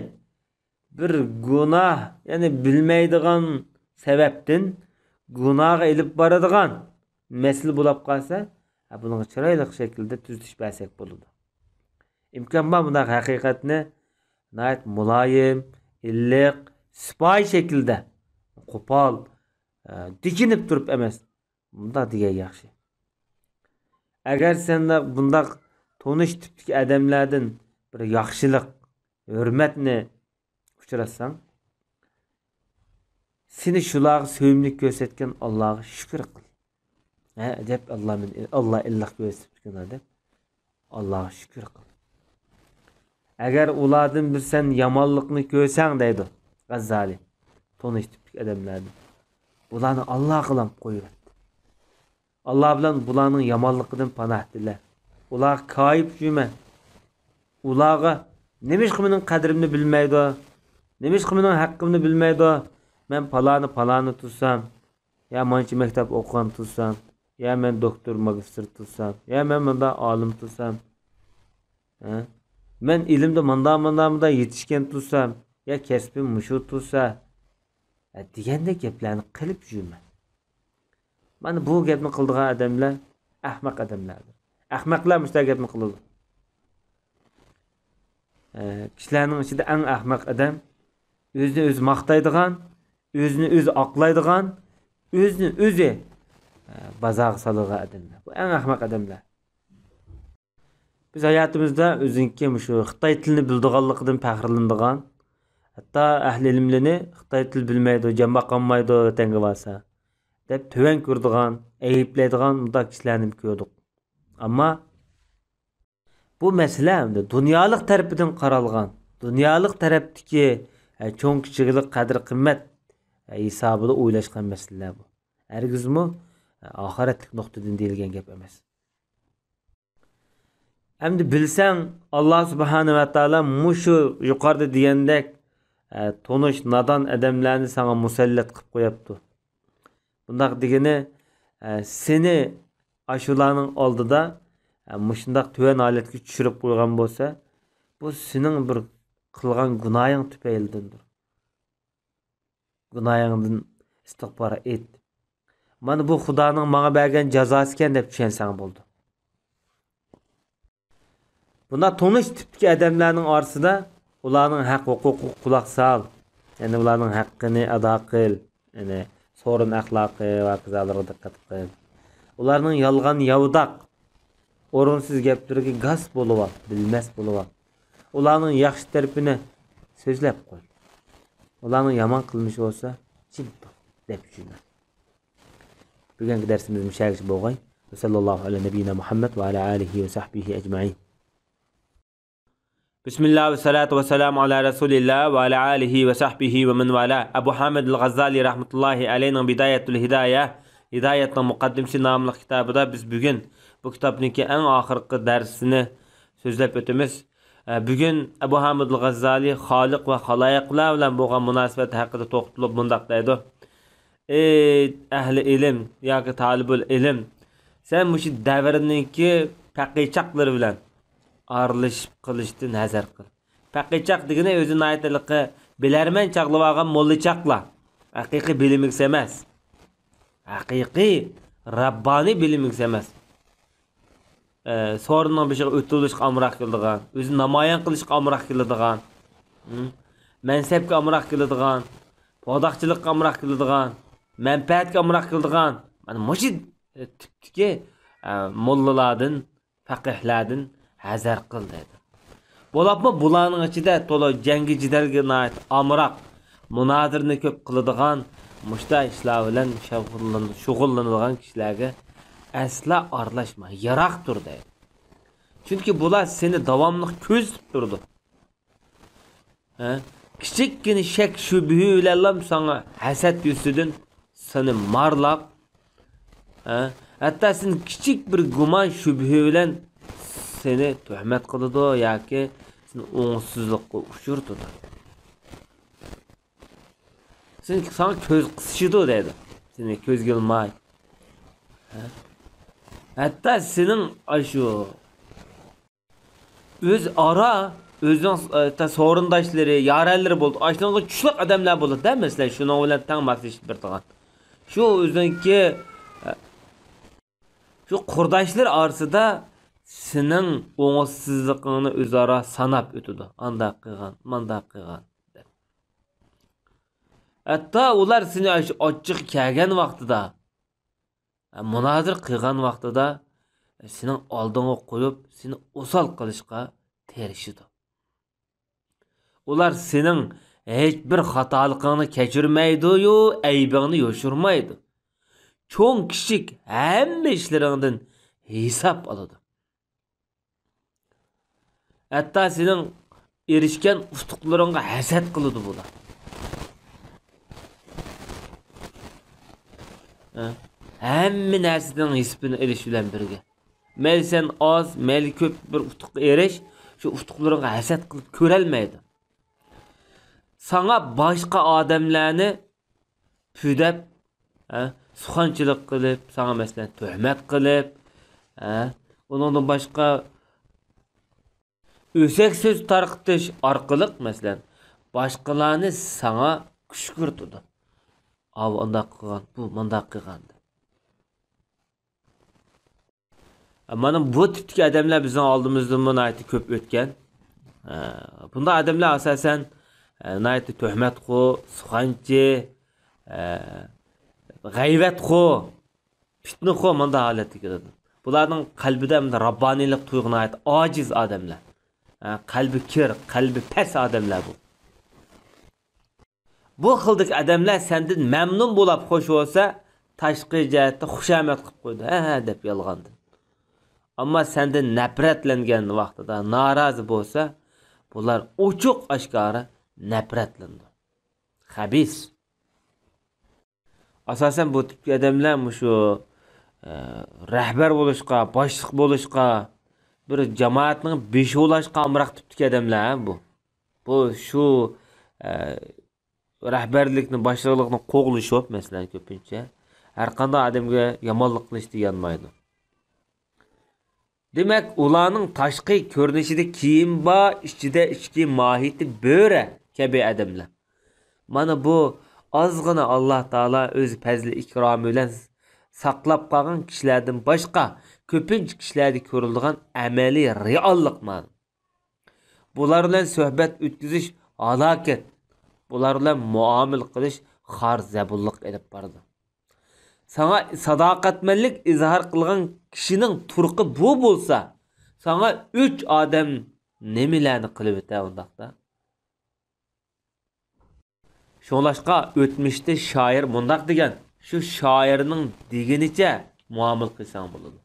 بىر گۇناھ، يەنى بىلمەيدىغان سەۋەبتىن گۇناھقا ئېلىپ بارىدىغان مەسىلە بولۇپ قالسا، ھە، بۇنىڭغا چىرايلىق شەكىلدە تۈزىتىش بەرسەك بولىدۇ. ئىمكان بار بۇنداق ھەقىقەتنى ناھايىتى مۇلايىم، ئىللىق، سىپايى شەكىلدە، قوپال، ئە، دېكىنىپ تۇرۇپ ئەمەس، مۇنداق دېگەن ياخشى. ئەگەر سەن بۇنداق تونۇش تىپتىكى ئادەملەردىن بىر ياخشىلىق، ھۆرمەتنى ئۇچراتساڭ، سېنى شۇلارغا سۆيۈملۈك كۆرسەتكەن ئاللاغا شۈكۈر قىل. ھە، دەپ، «ئاللا مېنى، ئاللا ئىللىق كۆرسىتىپتىكەن» دەپ، ئاللاغا شۈكۈر قىل. ئەگەر ئۇلاردىن بىر سەن يامانلىقنى كۆرسەڭ، دەيدۇ غەززالى، تونۇش تىپتىكى ئادەملەردىن، بۇلارنى ئاللاغىلا قويۇۋەت. ئاللا بىلەن بۇلارنىڭ يامانلىقىدىن پاناھ تىلە. ئۇلارغا كايىپ يۈرمە. ئۇلارغا، «نېمىشقا مېنىڭ قەدرىمنى بىلمەيدۇ؟ نېمىشقا مېنىڭ ھەققىمنى بىلمەيدۇ؟ مەن پالانى، پالانى تۇتسام، يا مانچە مەكتەپ ئوقۇغان تۇتسام، يا مەن دوكتور، ماگىستىر تۇتسام، يا مەن مۇنداق ئالىم تۇتسام، ھە؟ مەن ئىلىمدە مۇنداق، مۇنداق، مۇنداق يېتىشكەن تۇتسام، يا كەسپىم مۇشۇ تۇرسا»، ھە، دېگەندەك گەپلەرنى قىلىپ يۈرمە. مانا بۇ گەپنى قىلىدىغان ئادەملەر ئەخمەق ئادەملەردۇر. ئەخمەقلەر مۇشۇنداق گەپنى قىلىدۇ. ئە، كىشىلەرنىڭ ئىچىدە ئەڭ ئەخمەق ئادەم ئۆزىنى ئۆزى ماختايدىغان، ئۆزىنى ئۆزى ئاقلايدىغان، ئۆزىنى ئۆزى، ئە، بازارغا سالىدىغان ئادەملەر. بۇ ئەڭ ئەخمەق ئادەملەر. بىز ھاياتىمىزدا ئۆزىنىڭكى مۇشۇ خىتاي تىلىنى بىلىدىغانلىقىدىن پەخىرلىنىدىغان، ھەتتا ئەھلى ئىلىملىرىنى «خىتاي تىل بىلمەيدۇ، جان باقالمايدۇ ۋەتەنگە بارسا» دەپ تۆۋەن كۆرىدىغان، ئەيىبلەيدىغان مۇنداق كىشىلەرنى كۆردۇق. ئەمما بۇ مەسىلە ئەمدى دۇنيالىق تەرىپىدىن قارالغان، دۇنيالىق تەرەپتىكى، ئە، چوڭ-كىچىكلىك، قەدىر-قىممەت، ئە، ھېسابىدا ئويلاشقان مەسىلىلەر بۇ. ھەرگىزمۇ، ئە، ئاخىرەتلىك نۇقتىدىن دېيىلگەن گەپ ئەمەس. ئەمدى بىلسەڭ، ئاللا سۇبھانە ۋە تائالا مۇشۇ يۇقىرىدا دېگەندەك، ئە، تونۇش نادان ئادەملەرنى ساڭا مۇسەللەت قىلىپ قوياپتۇ. بۇنداق دېگىنى، ئە، سېنى ئاشۇلارنىڭ ئالدىدا، ئە، مۇشۇنداق تۆۋەن ھالەتكە چۈشۈرۈپ قويغان بولسا، بۇ سېنىڭ بىر قىلغان گۇناھىڭ تۈپەيلىدىندۇر. گۇناھىڭدىن ئىستىغپار ئېيت. مانا بۇ خۇدانىڭ ماڭا بەرگەن جازاسىكەن دەپ چۈشەنسەڭ بولىدۇ. بۇنداق تونۇش تىپتىكى ئادەملەرنىڭ ئارىسىدا ئۇلارنىڭ ھەق ھوقۇقىغا قۇلاق سال. يەنى ئۇلارنىڭ ھەققىنى ئادا قىل. يەنى سورۇن ئەخلاقى ۋە ھاكازالارغا دىققەت قىل. ئۇلارنىڭ يالغان ياۋىداق، ئورۇنسىز گەپلىرىگە گاس بولۇۋال، بىلمەس بولۇۋال. ئۇلارنىڭ ياخشى تەرىپىنى سۆزلەپ قوي. ئۇلارنىڭ يامان قىلمىشى بولسا، جىم تۇر، دەپ چۈشىنە. بۈگۈنكى دەرسىمىز مۇشۇ يەرگىچە بولغاي. ۋە سەللەللاھۇ ئەلە نەبىييىنا مۇھەممەد ۋە ئەلە ئالىھى ۋە سەھبىھى ئەجمەئىن. بىسمىللا ۋە سالاتۇ ۋە سالامۇ ئەلا رەسۇلىللا ۋە ئەلە ئالىھى ۋە سەھبىھى ۋە مەن ۋالا. ئەبۇ ھامىدىل غەززالى رەھمەتۇللاھى ئەلەيھنىڭ بىدايەتۇل ھىدايە، ھىدايەتنىڭ مۇقەددىمىسى ناملىق كىتابىدا بىز بۈگۈن بۇ كىتابنىڭكى ئەڭ ئاخىرقى دەرسىنى سۆزلەپ ئۆتىمىز. ئە، بۈگۈن ئەبۇ ھامىدۇل غەززالى خالىق ۋە خالايىقلار بىلەن بولغان مۇناسىۋەت ھەققىدە توختىلىپ مۇنداق دەيدۇ: «ئەي ئەھلى ئىلىم ياكى تالىبۇل ئىلىم، سەن مۇشۇ دەۋرنىڭكى پەقىرچاقلىرى بىلەن ئارىلىشىپ قېلىشتىن ھەزەر قىل.» پەقىرچاق دېگىنى ئۆزى ناھايىتى ھېلىقى بىلەرمەن چاغلىۋالغان موللىچاقلار. ھەقىقىي بىلىم ئىگىسى ئەمەس. ھەقىقىي رەببانىي بىلىم ئىگىسى ئەمەس. ئە، سورۇننىڭ بېشىغا ئۆتۈۋېلىشقا ئامراق كېلىدىغان، ئۆزىنى نامايان قىلىشقا ئامراق كېلىدىغان، ھە؟ مەنسەپكە ئامراق كېلىدىغان، پوداقچىلىققا ئامراق كېلىدىغان، مەنپەئەتكە ئامراق كېلىدىغان، مانا مۇشۇ تىپتىكى، ئە، موللىلاردىن، پەقىھلاردىن ھەزەر قىل دەيدۇ. بولۇپمۇ بۇلارنىڭ ئىچىدە تولا جەڭگى جېدەلگە ناھايىتى ئامراق، مۇنازىرىنى كۆپ قىلىدىغان، مۇشۇنداق ئىشلار بىلەن شۇغۇللىنىدىغان كىشىلەرگە ئەسلا ئارىلاشما، يىراق تۇر دەيدۇ. چۈنكى بۇلار سېنى داۋاملىق كۆزىتىپ تۇرىدۇ. ھە؟ كىچىككىنە شەك شۈبھە بىلەنلا ساڭا ھەسەت يۈزىدىن سېنى مارلاپ، ھە؟ ھەتتا سېنى كىچىك بىر گۇمان شۈبھە بىلەن سېنى تۆھمەت قىلىدۇ ياكى سېنى ئوڭۇشسىزلىققا ئۇچرىتىدۇ. سېنى، ساڭا كۆز قىسىشىدۇ دەيدۇ. سېنى كۆزگە ئىلماي. ھە؟ ھەتتا سېنىڭ ئاشۇ ئۆزئارا ئۆزىنىڭ، ئە، سورۇنداشلىرى، يارەنلىرى بولىدۇ. ئاشۇنىڭغا چۈشلۈك ئادەملەر بولىدۇ-دە، مەسىلەن، شۇنىڭ بىلەن تەڭ ماسلىشىپ بېرىدىغان. شۇ ئۆزىنىڭكى، ئە، شۇ قۇرداشلىرى ئارىسىدا سېنىڭ ئوڭۇشسىزلىقىڭنى ئۆزئارا ساناپ ئۆتىدۇ. ئانداق قىلغان، مانداق قىلغان دەپ. ھەتتا ئۇلار سېنى ئاشۇ ئاچچىقى كەلگەن ۋاقتىدا، مۇنازىرە قىلغان ۋاقتىدا سېنىڭ ئالدىڭغا قويۇپ، سېنى ئوسال قىلىشقا تىرىشىدۇ. ئۇلار سېنىڭ ھېچ بىر خاتالىقىڭنى كەچۈرمەيدۇ-يۇ، ئەيىبىڭنى يوشۇرمايدۇ. چوڭ-كىچىك ھەممە ئىشلىرىڭدىن ھېساب ئالىدۇ. ھەتتا سېنىڭ ئېرىشكەن ئۇتۇقلىرىڭغا ھەسەت قىلىدۇ بۇلار. ھە؟ ھەممە نەرسىنىڭ ھېسابىنى ئېلىش بىلەن بىرگە. مەيلى سەن ئاز، مەيلى كۆپ بىر ئۇتۇققا ئېرىش، شۇ ئۇتۇقلىرىڭغا ھەسەت قىلىپ كۆرەلمەيدۇ. ساڭا باشقا ئادەملەرنى پۈدەپ، ھە، سۇخەنچىلىك قىلىپ، ساڭا مەسىلەن تۆھمەت قىلىپ، ھە، ئۇنىڭدىن باشقا ئۆسەك سۆز تارقىتىش ئارقىلىق، مەسىلەن، باشقىلارنى ساڭا كۈشكۈرتىدۇ. ئاۋۇ ئانداق قىلغان، بۇ مانداق قىلغان دەپ. مانا بۇ تىپتىكى ئادەملەر بىزنىڭ ئالدىمىزدىنمۇ ناھايىتى كۆپ ئۆتكەن. ئە، بۇنداق ئادەملەر ئاساسەن، ئە، ناھايىتى تۆھمەتخور، سۇخەنچى، ئە، غەيۋەتخور، پىتنىخور مۇنداق ھالەتتە كېلىدۇ. بۇلارنىڭ قەلبىدە مۇنداق راببانىيلىق تۇيغۇ ناھايىتى ئاجىز ئادەملەر. ئە، قەلبى كىر، قەلبى پەس ئادەملەر بۇ. بۇ خىلدىكى ئادەملەر سەندىن مەمنۇن بولاپ خوش بولسا، تاشقى جەھەتتە خۇشامەت قىلىپ قويىدۇ، ھە، ھە دەپ يالغاندىن. ئەمما سەندىن نەپرەتلەنگەن ۋاقتىدا نارازى بولسا، بۇلار ئوچۇق ئاشكارا نەپرەتلىنىدۇ. خەبىس. ئاساسەن بۇ تىپتىكى ئادەملەر مۇشۇ، ئە، رەھبەر بولۇشقا، باشلىق بولۇشقا، بىر جامائەتنىڭ بېشى بولۇشقا ئامراق تىپتىكى ئادەملەر بۇ. بۇ شۇ، ئە، رەھبەرلىكنى، باشلىقلىقنى قوغلىشىپ، مەسىلەن، كۆپىنچە ھەر قانداق ئادەمگە يامانلىق قىلىشتا يانمايدۇ. دېمەك، ئۇلارنىڭ تاشقى كۆرۈنۈشىدە كىيىم بار، ئىچىدە ئىچكى، ماھىيىتى بۆرە كەبى ئادەملەر. مانا بۇ ئازغىنا ئاللا تائالا ئۆز پەزلى ئىكرامى بىلەن ساقلاپ قالغان كىشىلەردىن باشقا، كۆپىنچە كىشىلەردە كۆرۈلىدىغان ئەمەلىي رېئاللىق مانا. بۇلار بىلەن سۆھبەت ئۆتكۈزۈش ھالاكەت. بۇلار بىلەن مۇئامىلە قىلىش خار زەبۇنلۇق ئېلىپ بارىدۇ. ساڭا ساداقەتمەنلىك ئىزھار قىلغان كىشىنىڭ تۇرقى بۇ بولسا، ساڭا ئۆچ ئادەم نېمىلەرنى قىلىۋېتە ئۇنداقتا؟ شۇڭلاشقا ئۆتمۈشتە شائىر مۇنداق دېگەن، شۇ شائىرنىڭ دېگىنىچە مۇئامىلە قىلساڭ بولىدۇ.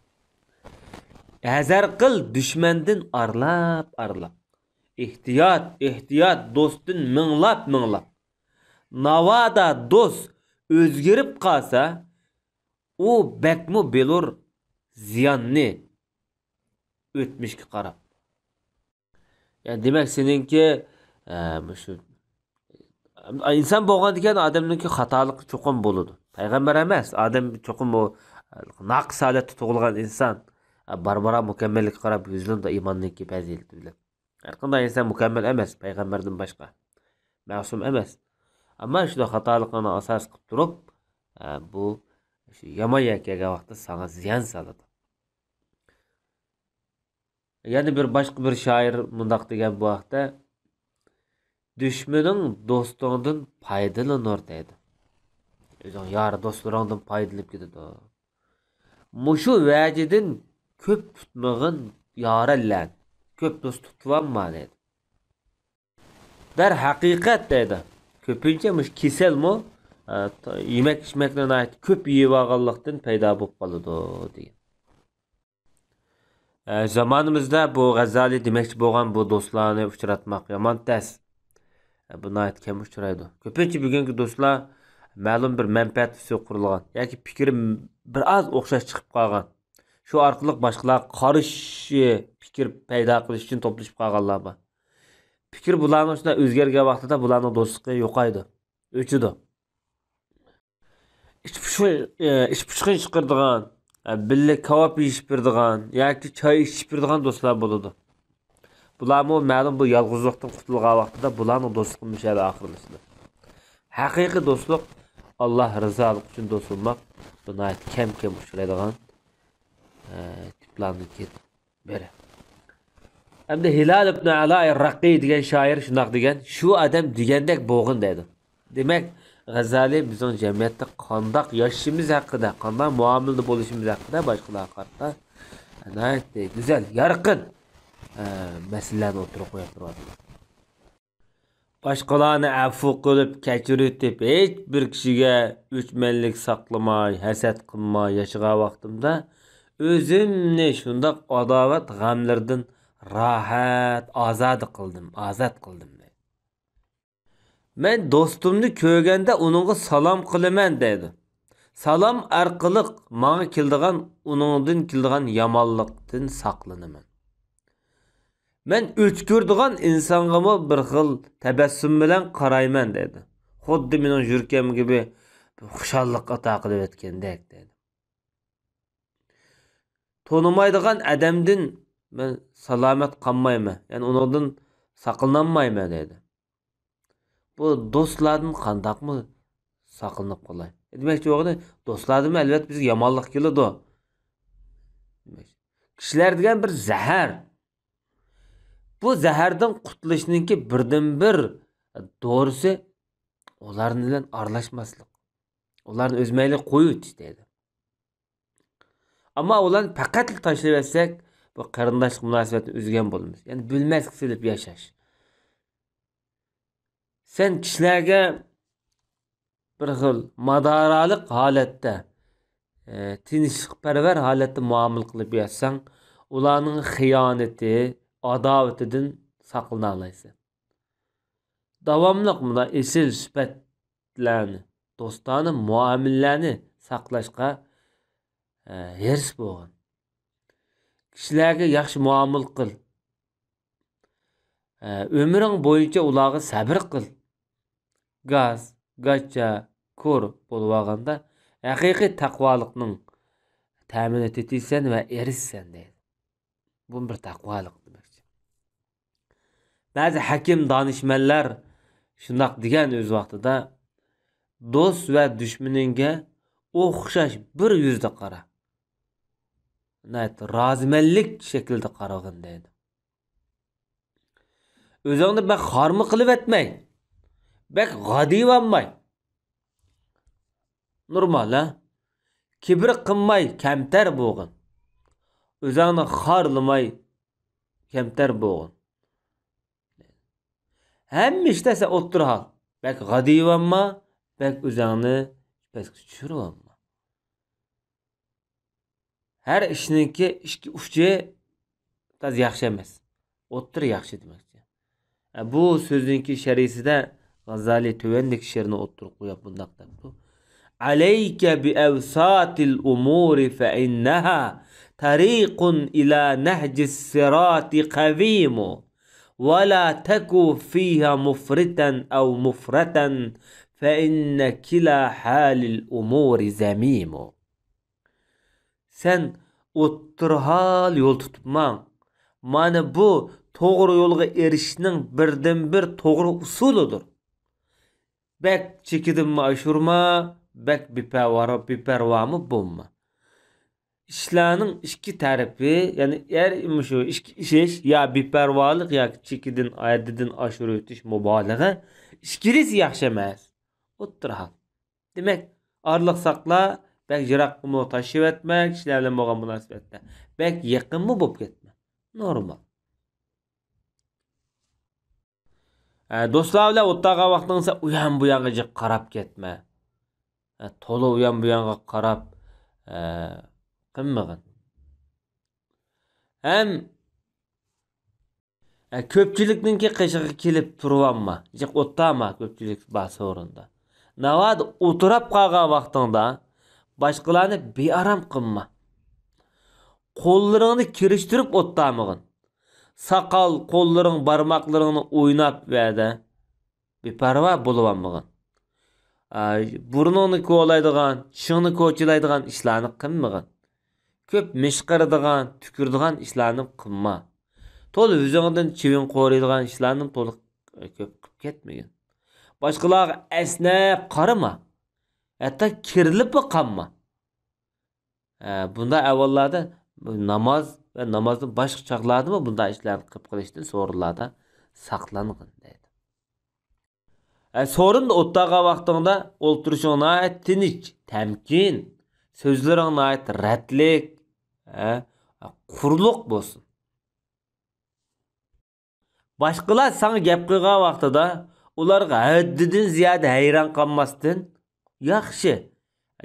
ھەزەر قىل دۈشمەندىن ئارىلاپ، ئارىلاپ. ئېھتىيات، ئېھتىيات دوستتىن مىڭلاپ، مىڭلاپ. ناۋادا دوست ئۆزگىرىپ قالسا، ئۇ بەكمۇ بىلۇر زىياننى ئۆتمۈشكە قاراپ. يەنى دېمەك، سېنىڭكى، ئە، مۇشۇ ئىنسان بولغاندىكىن ئادەمنىڭكى خاتالىقى چوقۇم بولىدۇ. پەيغەمبەر ئەمەس، ئادەم چوقۇم بۇ ناقىس ھالەتتە تۇغۇلغان ئىنسان. بارا-بارا مۇكەممەللىككە قاراپ يۈزلىنىدۇ ئىماننىڭكى پەزىلىتى بىلەن. ھەر قانداق ئىنسان مۇكەممەل ئەمەس، پەيغەمبەردىن باشقا. مەسۇم ئەمەس. ئەمما شۇنداق خاتالىقىڭنى ئاساس قىلىپ تۇرۇپ، ئە، بۇ شۇ يامان يەر كەلگەن ۋاقىتتا ساڭا زىيان سالىدۇ. يەنە بىر باشقا بىر شائىر مۇنداق دېگەن بۇ ھەقتە، «دۈشمىنىڭ دوستۇڭدىن پايدىلىنۇر» دەيدۇ. ئۆزۈڭ يار دوستلىرىڭدىن پايدىلىنىپ كېتىدۇ. مۇشۇ ۋەجىدىن كۆپ تۇتمىغىن يارەنلەرنى. كۆپ دوست تۇتۇۋالما دەيدۇ. دەرھەقىقەت دەيدۇ، كۆپىنچە مۇشۇ كېسەلمۇ، ئە، ت-، يېمەك ئىچمەكنى ناھايىتى كۆپ يېيىۋالغانلىقتىن پەيدا بولۇپ قالىدۇ دېگەن. ئە، زامانىمىزدا بۇ غەززالى دېمەكچى بولغان بۇ دوستلارنى ئۇچراتماق يامان تەس. ئە، بۇ ناھايىتى كەم ئۇچرايدۇ. كۆپىنچە بۈگۈنكى دوستلار مەلۇم بىر مەنپەئەت ئۈستىگە قۇرۇلغان ياكى پىكرى بىر ئاز ئوخشاش چىقىپ قالغان، شۇ ئارقىلىق باشقىلارغا قارشى پىكىر پەيدا قىلىش ئۈچۈن توپلىشىپ قالغانلار بار. پىكىر بۇلارنىڭ ئۈستىدە ئۆزگەرگەن ۋاقتىدا بۇلارنىڭ دوستلۇقى يوقايدۇ، ئۆچىدۇ. ئىچ پۇشۇ-، ئە، ئىچ پۇشۇقىنى چىقىرىدىغان، ئە، بىللە كاۋاپ يېيىشىپ بېرىدىغان ياكى چاي ئىچىشىپ بېرىدىغان دوستلار بولىدۇ. بۇلارمۇ مەلۇم بۇ يالغۇزلۇقتىن قۇتۇلغان ۋاقتىدا بۇلارنىڭ دوستلۇقى مۇشۇ يەردە ئاخىرلىشىدۇ. ھەقىقىي دوستلۇق، ئاللا رىزالىقى ئۈچۈن دوست بولماق، بۇ ناھايىتى كەم-كەم ئۇچرايدىغان، ئە، تىپلاردىن بىرى. ئەمدى ھىلال ئىبن ئەلاي رەققى دېگەن شائىر شۇنداق دېگەن، شۇ ئادەم دېگەندەك بولغىن دەيدۇ. دېمەك، غەززالى بىزنىڭ جەمئىيەتتە قانداق ياشىشىمىز ھەققىدە، قانداق مۇئامىلىدە بولۇشىمىز ھەققىدە باشقىلارغا قارىتا ناھايىتى گۈزەل، يارقىن، ئە، مەسىلىلەرنى ئوتتۇرىغا قويۇپ تۇرۇۋاتىدۇ. باشقىلارنى ئەپۇ قىلىپ، كەچۈرۈۋېتىپ، ھېچ بىر كىشىگە ئۆچمەنلىك ساقلىماي، ھەسەت قىلماي ياشىغان ۋاقتىمدا، ئۆزۈمنى شۇنداق ئاداۋەت غەملىرىدىن راھەت، ئازادە قىلدىم، ئازاد قىلدىم، دەيدۇ. مەن دوستۇمنى كۆرگەندە ئۇنىڭغا سالام قىلىمەن، دەيدۇ. سالام ئارقىلىق ماڭا كېلىدىغان، ئۇنىڭدىن كېلىدىغان يامانلىقتىن ساقلىنىمەن. مەن ئۆچ كۆرىدىغان ئىنسانغىمۇ بىر خىل تەبەسسۇم بىلەن قارايمەن، دەيدۇ. خۇددى مېنىڭ يۈرىكىمگە بىر خۇشاللىق ئاتا قىلىۋەتكەندەك، دەيدۇ. تونۇمايدىغان ئادەمدىن مەن سالامەت قالمايمەن، يەنى ئۇنىڭدىن ساقلىنالمايمەن، دەيدۇ. بۇ دوستلاردىن قانداقمۇ ساقلىنىپ قالاي؟ دېمەكچى بولغىنى، دوستلاردىنمۇ ئەلۋەتتە بىزگە يامانلىق كېلىدۇ. كىشىلەر دېگەن بىر زەھەر. بۇ زەھەردىن قۇتۇلۇشنىڭكى بىردىنبىر دورىسى ئۇلار بىلەن ئارىلاشماسلىق. ئۇلارنى ئۆز مەيلىگە قويۇۋېتىش دەيدۇ. ئەمما ئۇلارنى پەقەتلا تاشلىۋەتسەك، بۇ قېرىنداشلىق مۇناسىۋەتنى ئۈزگەن بولىمىز. يەنى بىلمەسكە سېلىپ ياشاش. سەن كىشىلەرگە بىر خىل مادارالىق ھالەتتە، ئە، تىنچلىقپەرۋەر ھالەتتە مۇئامىلە قىلىپ ياشىساڭ، ئۇلارنىڭ خىيانىتى، ئاداۋىتىدىن ساقلىنالايسەن. داۋاملىق مۇنداق ئېسىل سۈپەتلەرنى، دوستانە مۇئامىلىلەرنى ساقلاشقا، ئە، ھېرىس بولغىن. كىشىلەرگە ياخشى مۇئامىلە قىل. ئە، ئۆمرۈڭ بويىچە ئۇلارغا سەبرى قىل. گاس، گاچا، كور بولۇۋالغاندا ھەقىقىي تەقۋالىقنىڭ تەمىنى تېتىيسەن ۋە ئېرىشىسەن دەيدۇ. بۇ بىر تەقۋالىق دېمەكچى. بەزى ھەكىم دانىشمەنلەر شۇنداق دېگەن ئۆز ۋاقتىدا، دوست ۋە دۈشمىنىڭگە ئوخشاش بىر يۈزدە قارا. ناھايىتى رازىمەنلىك شەكلىدە قارىغىن دەيدۇ. ئۆزۈڭنى بەك خارمۇ قىلىۋەتمەي، بەك غادىيىۋالماي. نورمال، ھە؟ كىبىر قىلماي، كەمتەر بولغىن. ئۆزۈڭنى خارلىماي، كەمتەر بولغىن. ھەممە ئىشتا سەن ئوتتۇرا ھال. بەك غادىيىۋالما، بەك ئۆزۈڭنى پەسكە چۈشۈرۈۋالما. ھەر ئىشنىڭكى ئىككى ئۇچى تازا ياخشى ئەمەس. ئوتتۇرا ياخشى دېمەكچى. ئە، بۇ سۆزنىڭكى شەرھىسىدە غازالى تۆۋەندىكى شېئىرنى ئوتتۇرىغا قويۇپ مۇنداق دەپتۇ: عليك بأوساط الأمور فإنها طريق إلى نهج الصراط قويم، ولا تك فيها مفرطا أو مفرطا، فإن كلا حال الأمور ذميم. سەن ئوتتۇرا ھال يول تۇتۇپ ماڭ. مانا بۇ توغرا يولغا ئېرىشىشنىڭ بىردىنبىر توغرا ئۇسۇلىدۇر. بەك چېكىدىنمۇ ئاشۇرما، بەك بىپەرۋا-، بىپەرۋامۇ بولما. ئىشلارنىڭ ئىككى تەرىپى، يەنى ئەر مۇشۇ ئىككى ئىش، يا بىپەرۋالىق ياكى چېكىدىن، ھەددىدىن ئاشۇرۇۋېتىش، مۇبالىغە، ئىككىلىسى ياخشى ئەمەس. ئوتتۇرا ھال. دېمەك، ئارىلىق ساقلا، بەك يىراققىمۇ تاشلىۋەتمە، كىشىلەر بىلەن بولغان مۇناسىۋەتتە. بەك يېقىنمۇ بولۇپ كەتمە. نورمال. ئە، دوستلار بىلەن ئولتۇرغان ۋاقتىڭىزدا ئۇيان بۇيانغا جىق قاراپ كەتمە. ئە، تولا ئۇيان بۇيانغا قاراپ، ئە، قىلمىغىن. ھەم، ئە، كۆپچىلىكنىڭكى قېشىغا كېلىپ تۇرۇۋالما. جىق ئولتۇرما كۆپچىلىك بار سورۇندا. ناۋادا ئولتۇراپ قالغان ۋاقتىڭدا باشقىلارنى بىئارام قىلما. قوللىرىڭنى كىرىشتۈرۈپ ئولتۇرمىغىن. ساقال، قوللىرىڭ، بارماقلىرىڭنى ئويناپ ۋەدە بىپەرۋا بولۇۋالمىغىن. ئاي، بۇرنۇڭنى كولايدىغان، چىشىڭنى كوچىلايدىغان ئىشلارنى قىلمىغىن. كۆپ مىشقىرىدىغان، تۈكۈرىدىغان ئىشلارنى قىلما. تولا ئۆزۈڭدىن چىۋىن قورۇيدىغان ئىشلارنى تولا كۆپ قىلىپ كەتمىگىن. باشقىلارغا ئەسنەپ قارىما. ھەتتا كېرىلىپلا قالما. ئە، بۇنداق ئەھۋاللاردا ناماز ۋە نامازدىن باشقا چاغلاردىمۇ بۇنداق ئىشلارنى قىلىپ قېلىشتىن سورۇنلاردا ساقلانغىن دەيدۇ. ئە، سورۇندا ئولتۇرغان ۋاقتىڭدا ئولتۇرۇشۇڭ ناھايىتى تىنچ، تەمكىن، سۆزلىرىڭ ناھايىتى رەتلىك، ئە، قۇرلۇق بولسۇن. باشقىلار ساڭا گەپ قىلغان ۋاقتىدا ئۇلارغا ھەددىدىن زىيادە ھەيران قالماستىن، ياخشى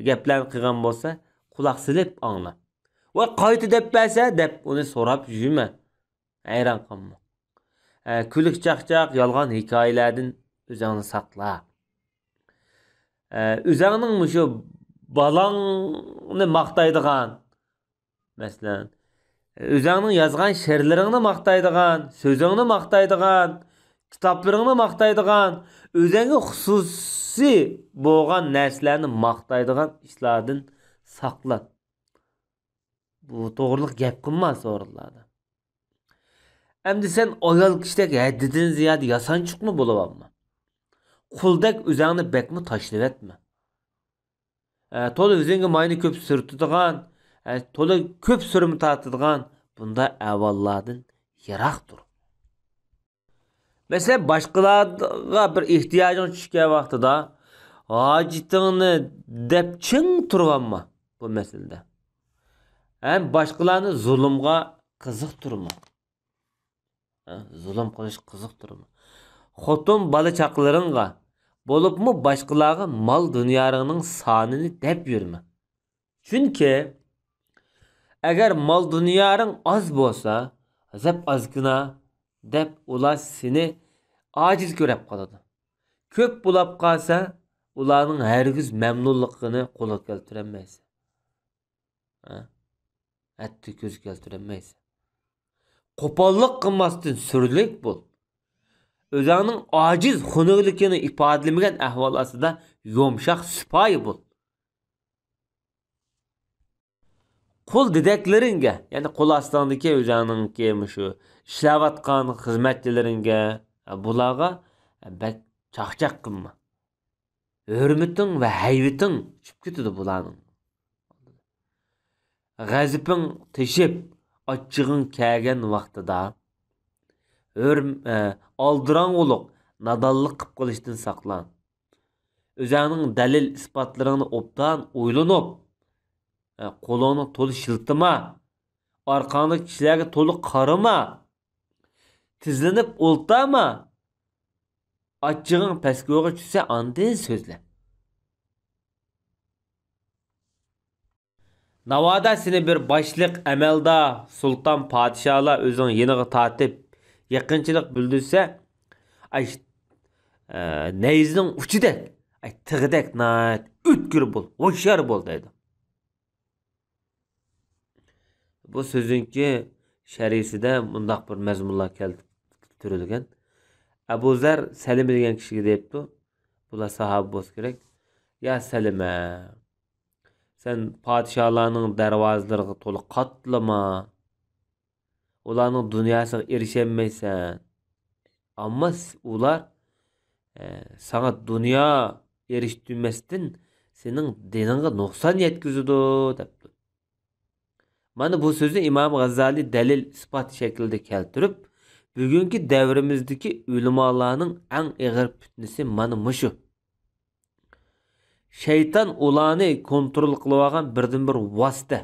گەپلەرنى قىلغان بولسا، قۇلاق سېلىپ ئاڭلا. ۋە قايتا دەپ بەرسە دەپ ئۇنى سوراپ يۈرمە. ھەيران قالما. ئە، كۈلكە چاقچاق، يالغان ھېكايىلەردىن ئۆزۈڭنى ساقلا. ئە، ئۆزۈڭنىڭ مۇشۇ بالاڭنى ماختايدىغان، مەسىلەن، ئۆزۈڭنىڭ يازغان شېئىرلىرىڭنى ماختايدىغان، سۆزۈڭنى ماختايدىغان، كىتابلىرىڭنى ماختايدىغان، ئۆزۈڭگە خۇسۇسىي بولغان نەرسىلەرنى ماختايدىغان ئىشلاردىن ساقلان. بۇ توغرىلىق گەپ قىلما سورۇنلاردا. ئەمدى سەن ئايال كىشىدەك ھەددىدىن زىيادە ياسانچۇقمۇ بولۇۋالما. قۇلدەك ئۆزۈڭنى بەكمۇ تاشلىۋەتمە. ئە، تولا ئۆزۈڭگە ماينى كۆپ سۈرتىدىغان، ئە، تولا كۆپ سۈرمە تارتىدىغان بۇنداق ئەھۋاللاردىن يىراق تۇر. مەسىلەن، باشقىلارغا بىر ئېھتىياجىڭ چۈشكەن ۋاقتىدا، ھاجىتىڭنى دەپ چىڭ تۇرۇۋالما بۇ مەسىلىدە. ھەم باشقىلارنى زۇلۇمغا قىزىقتۇرما. ھە، زۇلۇم قىلىش قىزىقتۇرما. خوتۇن بالا چاقىلىرىڭغا، بولۇپمۇ باشقىلارغا مال دۇنيالىرىڭنىڭ سانىنى دەپ يۈرمە. چۈنكى ئەگەر مال دۇنيالىرىڭ ئاز بولسا، زەپ ئازكىنا دەپ ئۇلار سېنى ئاجىز كۆرۈپ قالىدۇ. كۆپ بولاپ قالسا، ئۇلارنىڭ ھەرگىز مەمنۇنلۇقىنى قولغا كەلتۈرەلمەيسەن. ھە؟ ھەتتا كۆزگە كەلتۈرەلمەيسەن. قوپاللىق قىلماستىن سۈرلۈك بول. ئۆزۈڭنىڭ ئاجىز، خۇنۈكلۈكىنى ئىپادىلىمىگەن ئەھۋال ئاستىدا يۇمشاق، سىپايى بول. قۇل دېدەكلىرىڭگە، يەنى قول ئاستىڭدىكى ئۆزۈڭنىڭكى مۇشۇ ئىشلەۋاتقان خىزمەتچىلىرىڭگە، بۇلارغا بەك چاقچاق قىلما. ھۆرمىتىڭ ۋە ھەيۋىتىڭ چۈشۈپ كېتىدۇ بۇلارنىڭ. غەزىپىڭ تېشىپ، ئاچچىقىڭ كەلگەن ۋاقتىدا، ھۆرم-، ئە، ئالدىراڭغۇلۇق، نادانلىق قىلىپ قېلىشتىن ساقلان. ئۆزۈڭنىڭ دەلىل-ئىسپاتلىرىڭنى ئوبدان ئويلىنىپ، ئە، قولۇڭنى تولا شىلتىما. ئارقاڭدىكى كىشىلەرگە تولا قارىما. تىزلىنىپ ئولتۇرما. ئاچچىقىڭ پەسكويغا چۈشسە، ئاندىن سۆزلە. ناۋادا سېنى بىر باشلىق، ئەمەلدار، سۇلتان، پادىشاھلار ئۆزىنىڭ يېنىغا تارتىپ، يېقىنچىلىق بىلدۈرسە، ئاي، ئە، نەيزىنىڭ ئۇچىدەك، ئاي، تىغىدەك ناھايىتى ئۆتكۈر بول، ھوشيار بول دەيدۇ. بۇ سۆزنىڭكى شەرھىسىدە مۇنداق بىر مەزمۇنلار كەلتۈرۈلگەن. ئەبۇ زەر سەلىمە دېگەن كىشىگە دەيدۇ، بۇلار ساھابە بولسا كېرەك. يا سەلىمە، سەن پادىشاھلارنىڭ دەرۋازىلىرىغا تولا قاتلىما. ئۇلارنىڭ دۇنياسىغا ئېرىشەلمەيسەن. ئەمما س-، ئۇلار، ئە، ساڭا دۇنيا ئېرىشتۈرمەستىن سېنىڭ دىنىڭغا نۇقسان يەتكۈزىدۇ، دەپتۇ. مانا بۇ سۆزنى ئىمام غازالى دەلىل-ئىسپات شەكلىدە كەلتۈرۈپ، بۈگۈنكى دەۋرىمىزدىكى ئۆلىمالارنىڭ ئەڭ ئېغىر پىتنىسى مانا مۇشۇ. شەيتان ئۇلارنى كونترول قىلىۋالغان بىردىنبىر ۋاسىتە.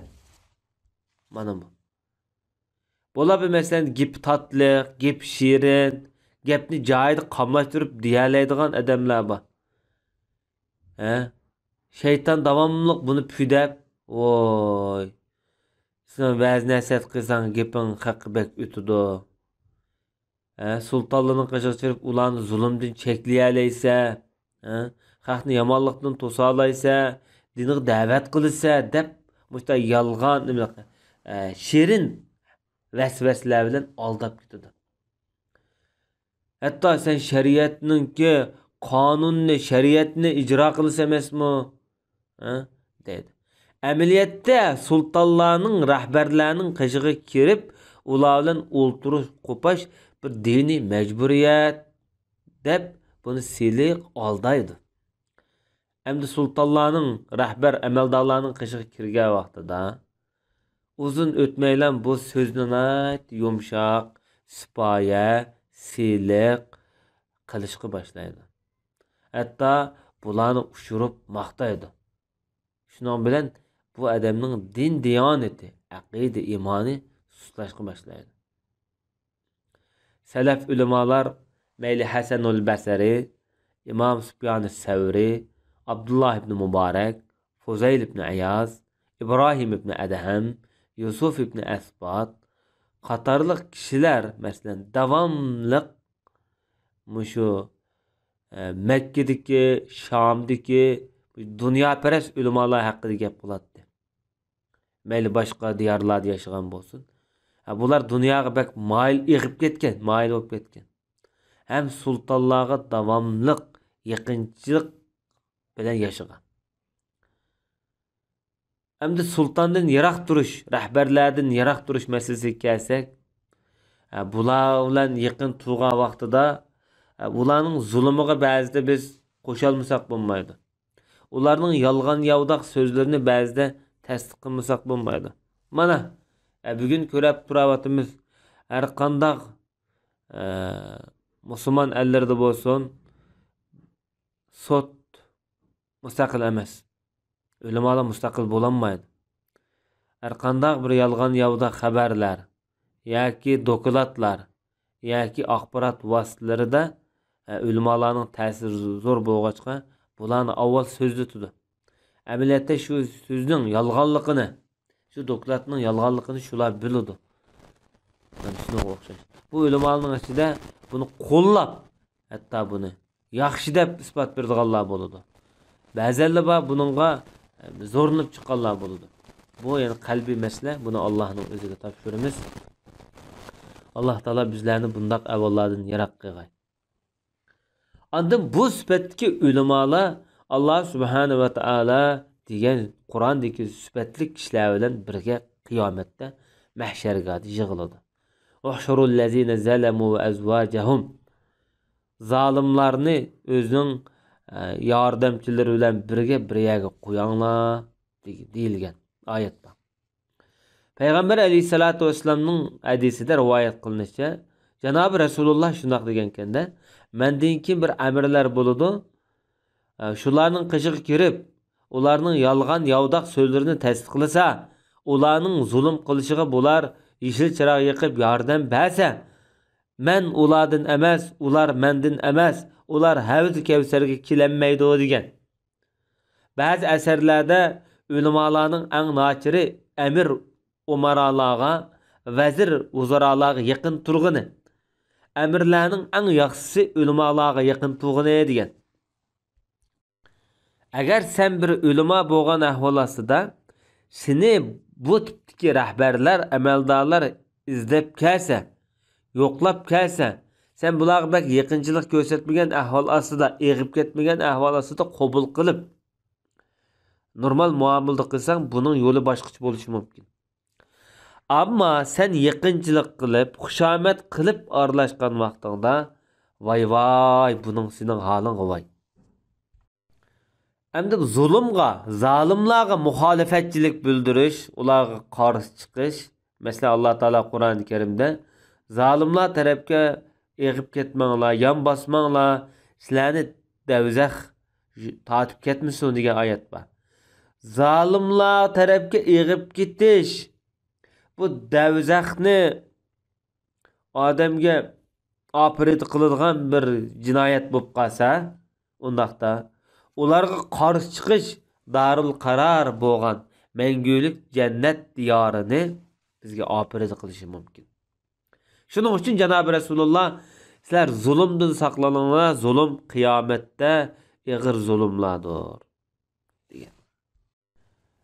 مانا بۇ. بولۇپمۇ مەسىلەن، گېپى تاتلىق، گېپى شېرىن، گەپنى جايىدا قاملاشتۇرۇپ دېيەلەيدىغان ئادەملەر بار. ھە؟ شەيتان داۋاملىق بۇنى پۈدەپ، ۋوي، سەن ۋەز نەسىھەت قىلساڭ گېپىڭ ھەققى بەك ئۆتىدۇ. ھە؟ سۇلتانلارنىڭ قېشىغا چىرىپ ئۇلارنى زۇلۇمدىن چەكلىيەلەيسە، ھە؟ خەقنى يامانلىقتىن توسالايسە، دىنغا دەۋەت قىلىسە دەپ مۇشۇنداق يالغان نېمە، ھە، شېرىن ۋەسۋەسىلەر بىلەن ئالداپ كېتىدۇ. ھەتتا سەن شەرىئەتنىڭكى قانۇننى، شەرىئەتنى ئىجرا قىلىسەن ئەمەسمۇ؟ ھە؟ دەيدۇ. ئەمەلىيەتتە سۇلتانلارنىڭ، رەھبەرلەرنىڭ قېشىغا كىرىپ، ئۇلار بىلەن ئولتۇرۇش، قوپاش بىر دىنىي مەجبۇرىيەت دەپ بۇنى سىلىق ئالدايدۇ. ئەمدى سۇلتانلارنىڭ، رەھبەر ئەمەلدارلارنىڭ قېشىغا كىرگەن ۋاقتىدا ئۇزۇن ئۆتمەيلا بۇ سۆزنى ناھايىتى يۇمشاق، سىپايە، سىلىق قىلىشقا باشلايدۇ. ھەتتا بۇلارنى ئۇچۇرۇپ ماختايدۇ. شۇنىڭ بىلەن بۇ ئادەمنىڭ دىن دىيانىتى، ئەقىدە ئىمانى سۇسلاشقا باشلايدۇ. سەلەف ئۆلىمالار، مەيلى ھەسەنۇل بەسرى، ئىمام سۇپيانى سەۋرى، ئابدۇللا ئىبنى مۇبارەك، فۇزەيل ئىبنى ئەياز، ئىبراھىم ئىبنى ئەدھەم، يۈسۈف ئىبنى ئەسبات قاتارلىق كىشىلەر، مەسىلەن، داۋاملىق مۇشۇ، ئە، مەككىدىكى، شامدىكى دۇنياپەرەس ئۆلىمالار ھەققىدە گەپ قىلاتتى. مەيلى باشقا دىيارلاردا ياشىغان بولسۇن. ھە، بۇلار دۇنياغا بەك مايىل ئېغىپ كەتكەن، مايىل بولۇپ كەتكەن. ھەم سۇلتانلارغا داۋاملىق يېقىنچىلىق بىلەن ياشىغان. ئەمدى سۇلتاندىن يىراق تۇرۇش، رەھبەرلەردىن يىراق تۇرۇش مەسىلىسىگە كەلسەك، ھە، بۇلار بىلەن يېقىن تۇرغان ۋاقتىدا، ھە، ئۇلارنىڭ زۇلۇمىغا بەزىدە بىز قوشالمىساق بولمايدۇ. ئۇلارنىڭ يالغان ياۋىداق سۆزلىرىنى بەزىدە تەستىق قىلمىساق بولمايدۇ. مانا، ئە، بۈگۈن كۆرۈپ تۇرۇۋاتىمىز. ھەرقانداق، ئە، مۇسۇلمان ئەللىرىدە بولسۇن، سوت مۇستەقىل ئەمەس. ئۆلىمالار مۇستەقىل بولالمايدۇ. ھەرقانداق بىر يالغان ياۋىداق خەۋەرلەر ياكى دوكلاتلار ياكى ئاخبارات ۋاسىتىلىرىدە، ئە، ئۆلىمالارنىڭ تەسىرى زور بولغاچقا، بۇلارنى ئاۋۋال سۆزلىتىدۇ. ئەمەلىيەتتە شۇ سۆزنىڭ يالغانلىقىنى، شۇ دوكلاتنىڭ يالغانلىقىنى شۇلار بىلىدۇ. مانا شۇنىڭغا ئوخشاش. بۇ ئۆلىمالارنىڭ ئىچىدە بۇنى قوللاپ، ھەتتا بۇنى ياخشى دەپ ئىسپات بېرىدىغانلار بولىدۇ. بەزەنلەر بار، بۇنىڭغا، ئە، زورلىنىپ چىققانلار بولىدۇ. بۇ يەنە قەلبىي مەسىلە، بۇنى ئاللاھنىڭ ئۆزىگە تاپشۇرىمىز. ئاللاھ تائالا بىزلەرنى بۇنداق ئەھۋاللاردىن يىراق قىلغاي. ئاندىن بۇ سۈپەتتىكى ئۆلىمالار ئاللاھ سۇبھانە ۋە تائالا دېگەن قۇراندىكى سۈپەتلىك كىشىلەر بىلەن بىرگە قىيامەتتە مەھشەرگاھدا يىغىلىدۇ. احشروا الذين ظلموا وأزواجهم. زالىملارنى ئۆزىنىڭ، ئە، ياردەمچىلىرى بىلەن بىرگە بىر يەرگە قوياڭلار، دېگە-، دېيىلگەن ئايەتتە. پەيغەمبەر ئەلەيھىسسالاتۇ ۋەسسالامنىڭ ھەدىسىدە رىۋايەت قىلىنىشىچە، جانابى رەسۇلۇللاھ شۇنداق دېگەنكەندە، مەندىن كېيىن بىر ئەمىرلەر بولىدۇ، ئە، شۇلارنىڭ قېشىغا كىرىپ، ئۇلارنىڭ يالغان ياۋىداق سۆزلىرىنى تەستىقلىسا، ئۇلارنىڭ زۇلۇم قىلىشىغا بۇلار يېشىل چىراغ يېقىپ ياردەم بەرسە، مەن ئۇلاردىن ئەمەس، ئۇلار مەندىن ئەمەس، ئۇلار ھەۋزى كەۋسەرگە كېلەلمەيدۇ، دېگەن. بەزى ئەسەرلەردە ئۆلىمالارنىڭ ئەڭ ناچىرى ئەمىر ئۇمارالارغا، ۋەزىر ۋۇزۇرالارغا يېقىن تۇرغىنى، ئەمىرلەرنىڭ ئەڭ ياخشىسى ئۆلىمالارغا يېقىن تۇرغىنى، دېگەن. ئەگەر سەن بىر ئۆلىما بولغان ئەھۋال ئاستىدا، سېنى بۇ تىپتىكى رەھبەرلەر، ئەمەلدارلار ئىزدەپ كەلسە، يوقلاپ كەلسە، سەن بۇلارغا بەك يېقىنچىلىق كۆرسەتمىگەن ئەھۋال ئاستىدا، ئېغىپ كەتمىگەن ئەھۋال ئاستىدا قوبۇل قىلىپ، نورمال مۇئامىلىدە قىلساڭ، بۇنىڭ يولى باشقىچە بولۇشى مۇمكىن. ئەمما سەن يېقىنچىلىق قىلىپ، خۇشامەت قىلىپ ئارىلاشقان ۋاقتىڭدا، ۋاي ۋاي، بۇنىڭ سېنىڭ ھالىڭغا ۋاي. ئەمدى زۇلۇمغا، زالىملارغا مۇخالىپەتچىلىك بىلدۈرۈش، ئۇلارغا قارشى چىقىش. مەسىلەن، ئاللا تائالا قۇرئانى كەرىمدە، زالىملار تەرەپكە ئېغىپ كەتمەڭلار، يان باسماڭلار، سىلەرنى دەۋزەخ تارتىپ كەتمىسۇن، دېگەن ئايەت بار. زالىملار تەرەپكە ئېغىپ كېتىش، بۇ دەۋزەخنى ئادەمگە ئاپىرىدە قىلىدىغان بىر جىنايەت بولۇپ قالسا، ئۇنداقتا ئۇلارغا قارشى چىقىش دارۇل قارار بولغان مەڭگۈلۈك جەننەت دىيارىنى بىزگە ئاپىرىدە قىلىشى مۇمكىن. شۇنىڭ ئۈچۈن جانابى رەسۇلۇللا، «سىلەر زۇلۇمدىن ساقلىنىڭلار، زۇلۇم قىيامەتتە ئېغىر زۇلۇملاردۇر» دېگەن.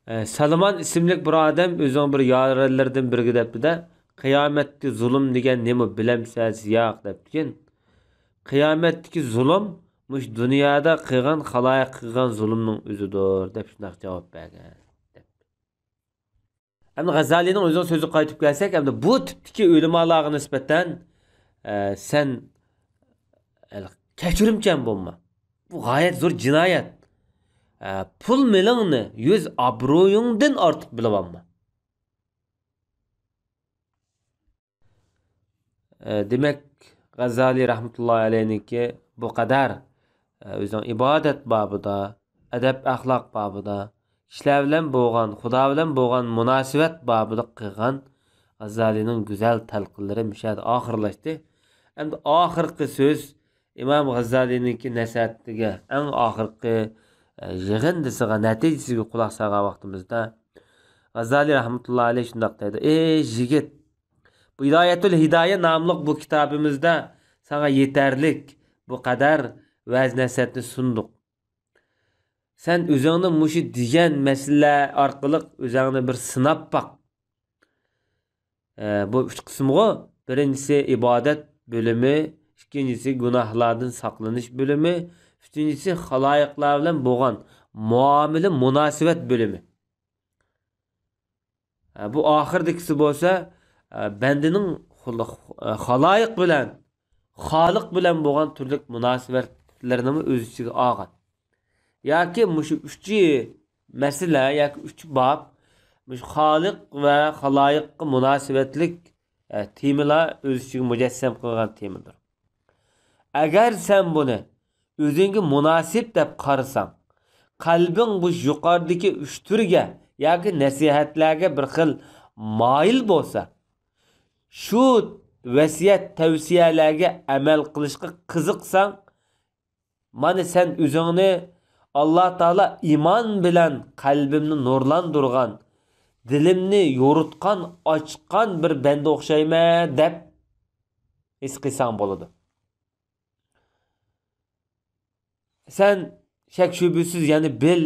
ئە، سالمان ئىسىملىك بىر ئادەم ئۆزىنىڭ بىر يارەنلىرىدىن بىرىگە دەپتۇ-دە، «قىيامەتتە زۇلۇم دېگەن نېمە، بىلەمسىز ياق؟» دەپتىكەن. «قىيامەتتىكى زۇلۇم مۇشۇ دۇنيادا قىلغان، خالايىق قىلغان زۇلۇمنىڭ ئۆزىدۇر» دەپ شۇنداق جاۋاب بەرگەن. ئەمدى غەززالىنىڭ ئۆزىنىڭ سۆزىگە قايتىپ كەلسەك، ئەمدى بۇ تىپتىكى ئۆلىمالارغا نىسبەتەن، ئە، سەن، ئە، كەچۈرۈمچان بولما. بۇ غايەت زور جىنايەت. ئە، پۇل مېلىڭنى يۈز ئابرۇيۇڭدىن ئارتۇق بىلىۋالما. ئە، دېمەك، غەززالى رەھمەتۇللاھى ئەلەيھنىڭكى بۇ قەدەر، ئە، ئۆزىنىڭ ئىبادەت بابىدا، ئەدەپ-ئەخلاق بابىدا، كىشىلەر بىلەن بولغان، خۇدا بىلەن بولغان مۇناسىۋەت بابىدا قىلغان غەززالىنىڭ گۈزەل تەلقىنلىرى مۇشۇ يەردە ئاخىرلاشتى. ئەمدى ئاخىرقى سۆز ئىمام غەززالىنىڭكى نەسىھەتىگە، ئەڭ ئاخىرقى، ئە، يىغىندىسىغا، نەتىجىسىگە قۇلاق سالغان ۋاقتىمىزدا، غەززالى رەھمەتۇللاھى ئەلەيھ شۇنداق دەيدۇ: «ئەي يىگىت، بۇ ھىدايەتۇل ھىدايە ناملىق بۇ كىتابىمىزدا ساڭا يېتەرلىك بۇ قەدەر ۋەز-نەسىھەتنى سۇندۇق. سەن ئۆزۈڭنى مۇشۇ دېگەن مەسىلىلەر ئارقىلىق ئۆزۈڭنى بىر سىناپ باق.» ئە، بۇ ئۈچ قىسىمغۇ. بىرىنچىسى ئىبادەت بۆلۈمى، ئىككىنچىسى گۇناھلاردىن ساقلىنىش بۆلۈمى، ئۈچىنچىسى خالايىقلار بىلەن بولغان مۇئامىلە، مۇناسىۋەت بۆلۈمى. ئە، بۇ ئاخىرىدىكىسى بولسا، ئە، بەندىنىڭ خۇل-، ئە، خالايىق بىلەن، خالىق بىلەن بولغان تۈرلۈك مۇناسىۋەتلىرىنىمۇ ئۆز ئىچىگە ئالغان. ياكى مۇشۇ ئۈچى مەسىلە ياكى ئۈچ باب، مۇشۇ خالىق ۋە خالايىققا مۇناسىۋەتلىك، ئە، تېمىلار ئۆز ئىچىگە مۇجەسسەم قىلغان تېمىدۇر. ئەگەر سەن بۇنى ئۆزۈڭگە مۇناسىپ دەپ قارىساڭ، قەلبىڭ بۇ يۇقىرىدىكى ئۈچ تۈرگە ياكى نەسىھەتلەرگە بىر خىل مايىل بولسا، شۇ ۋەسىيەت، تەۋسىيەلەرگە ئەمەل قىلىشقا قىزىقساڭ، مانا سەن ئۆزۈڭنى، «ئاللا تائالا ئىمان بىلەن قەلبىمنى نۇرلاندۇرغان، دىلىمنى يورۇتقان، ئاچقان بىر بەندە ئوخشايمەن» دەپ ھېس قىلساڭ بولىدۇ. سەن شەك-شۈبھىسىز يەنە بىل،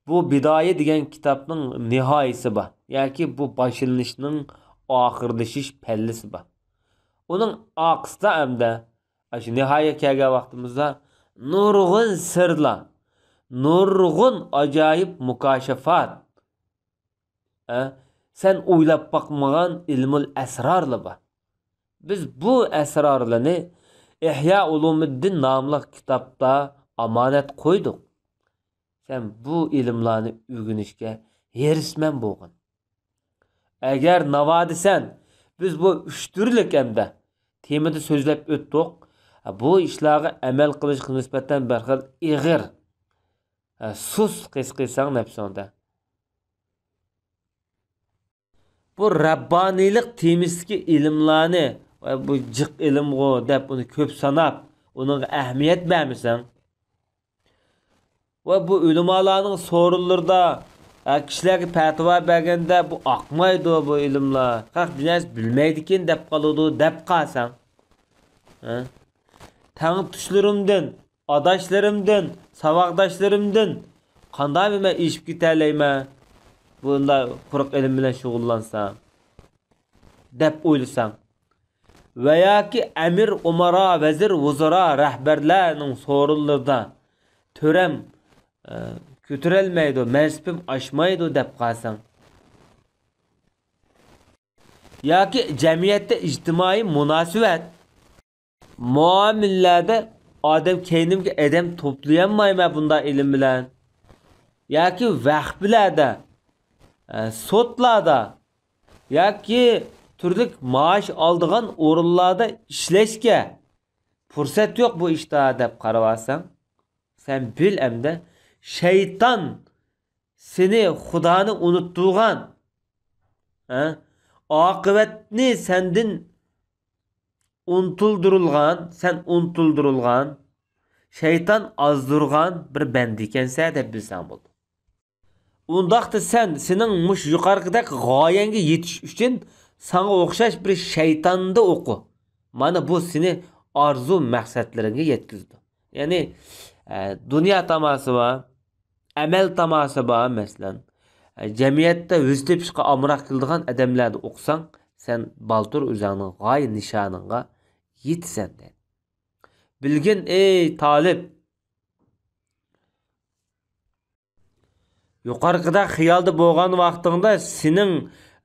بۇ بىدايە دېگەن كىتابنىڭ نىھايىسى بار ياكى بۇ باشلىنىشنىڭ ئاخىرلىشىش پەللىسى بار. ئۇنىڭ ئارقىسىدا ئەمدى ئاشۇ نىھايە كەلگەن ۋاقتىمىزدا نۇرغۇن سىرلار، نۇرغۇن ئاجايىپ مۇكاشىفات، ئە، سەن ئويلاپ باقمىغان ئىلمۇل ئەسرارلار بار. بىز بۇ ئەسرارلارنى ئىھيا ئۇلۇمىددىن ناملىق كىتابتا ئامانەت قويدۇق. سەن بۇ ئىلىملارنى ئۆگىنىشكە ھېرىسمەن بولغىن. ئەگەر ناۋادا سەن، بىز بۇ ئۈچ تۈرلۈك ئەمدى تېمىدا سۆزلەپ ئۆتتۇق، بۇ ئىشلارغا ئەمەل قىلىشقا نىسبەتەن بىر خىل ئېغىر، سۇس ھېس قىلساڭ نەپسىڭدە، بۇ رەببانىيلىق تېمىسىدىكى ئىلىملارنى، ۋە بۇ جىق ئىلىمغۇ دەپ ئۇنى كۆپ ساناپ، ئۇنىڭغا ئەھمىيەت بەرمىسەڭ، ۋە بۇ ئۆلىمالارنىڭ سورۇنلىرىدا، ھە، كىشىلەرگە پەتىۋا بەرگەندە، «بۇ ئاقمايدۇ، بۇ ئىلىملار، خەق بىر نەرسە بىلمەيدىكەن» دەپ قالىدۇ، دەپ قالساڭ، ھە؟ تەڭتۇشلىرىمدىن، ئاداشلىرىمدىن، ساۋاقداشلىرىمدىن قانداق مەن ئېشىپ كېتەلەيمەن، بۇنداق قۇرۇق ئىلىم بىلەن شۇغۇللانسام، دەپ ئويلىساڭ، ۋە ياكى ئەمىر، ئۇمارا، ۋەزىر، ۋۇزۇرا، رەھبەرلەرنىڭ سورۇنلىرىدا تۆرەم، ئە، كۆتۈرەلمەيدۇ، مەنسىپىم ئاشمايدۇ دەپ قالساڭ، ياكى جەمئىيەتتە ئىجتىمائىي مۇناسىۋەت، مۇئامىلىلەردە ئادەم كەينىمگە ئادەم توپلىيالمايمەن بۇنداق ئىلىم بىلەن. ياكى ۋەخپىلەردە، ئە، سوتلاردا، ياكى تۈرلۈك مائاش ئالىدىغان ئورۇنلاردا ئىشلەشكە پۇرسەت يوق بۇ ئىشتا دەپ قاراۋالساڭ، سەن بىل ئەمدى شەيتان سېنى خۇدانى ئۇنتۇغان، ھە؟ ئاقىۋەتنى سەندىن ئۇنتۇلدۇرۇلغان، سەن ئۇنتۇلدۇرۇلغان، شەيتان ئازدۇرغان بىر بەندە ئىكەنسەن دەپ بىلسەڭ بولىدۇ. ئۇنداقتا سەن، سېنىڭ مۇشۇ يۇقىرىقىدەك غايەڭگە يېتىش ئۈچۈن ساڭا ئوخشاش بىر شەيتاندا ئوقۇ. مانا بۇ سېنى ئارزۇ مەقسەتلىرىڭگە يەتكۈزىدۇ. يەنى، ئە، دۇنيا تاماسى بار، ئەمەل تاماسى بار، مەسىلەن. ئە، جەمئىيەتتە ئۆز تېپىشقا ئامراق كېلىدىغان ئادەملەردە ئوقۇساڭ، سەن بالدۇر ئۆزۈڭنىڭ غايە نىشانىڭغا يېتىسەن، دەيدۇ. بىلگىن، ئەي تالىپ! يۇقىرىقىدا خىيالدا بولغان ۋاقتىڭدا سېنىڭ،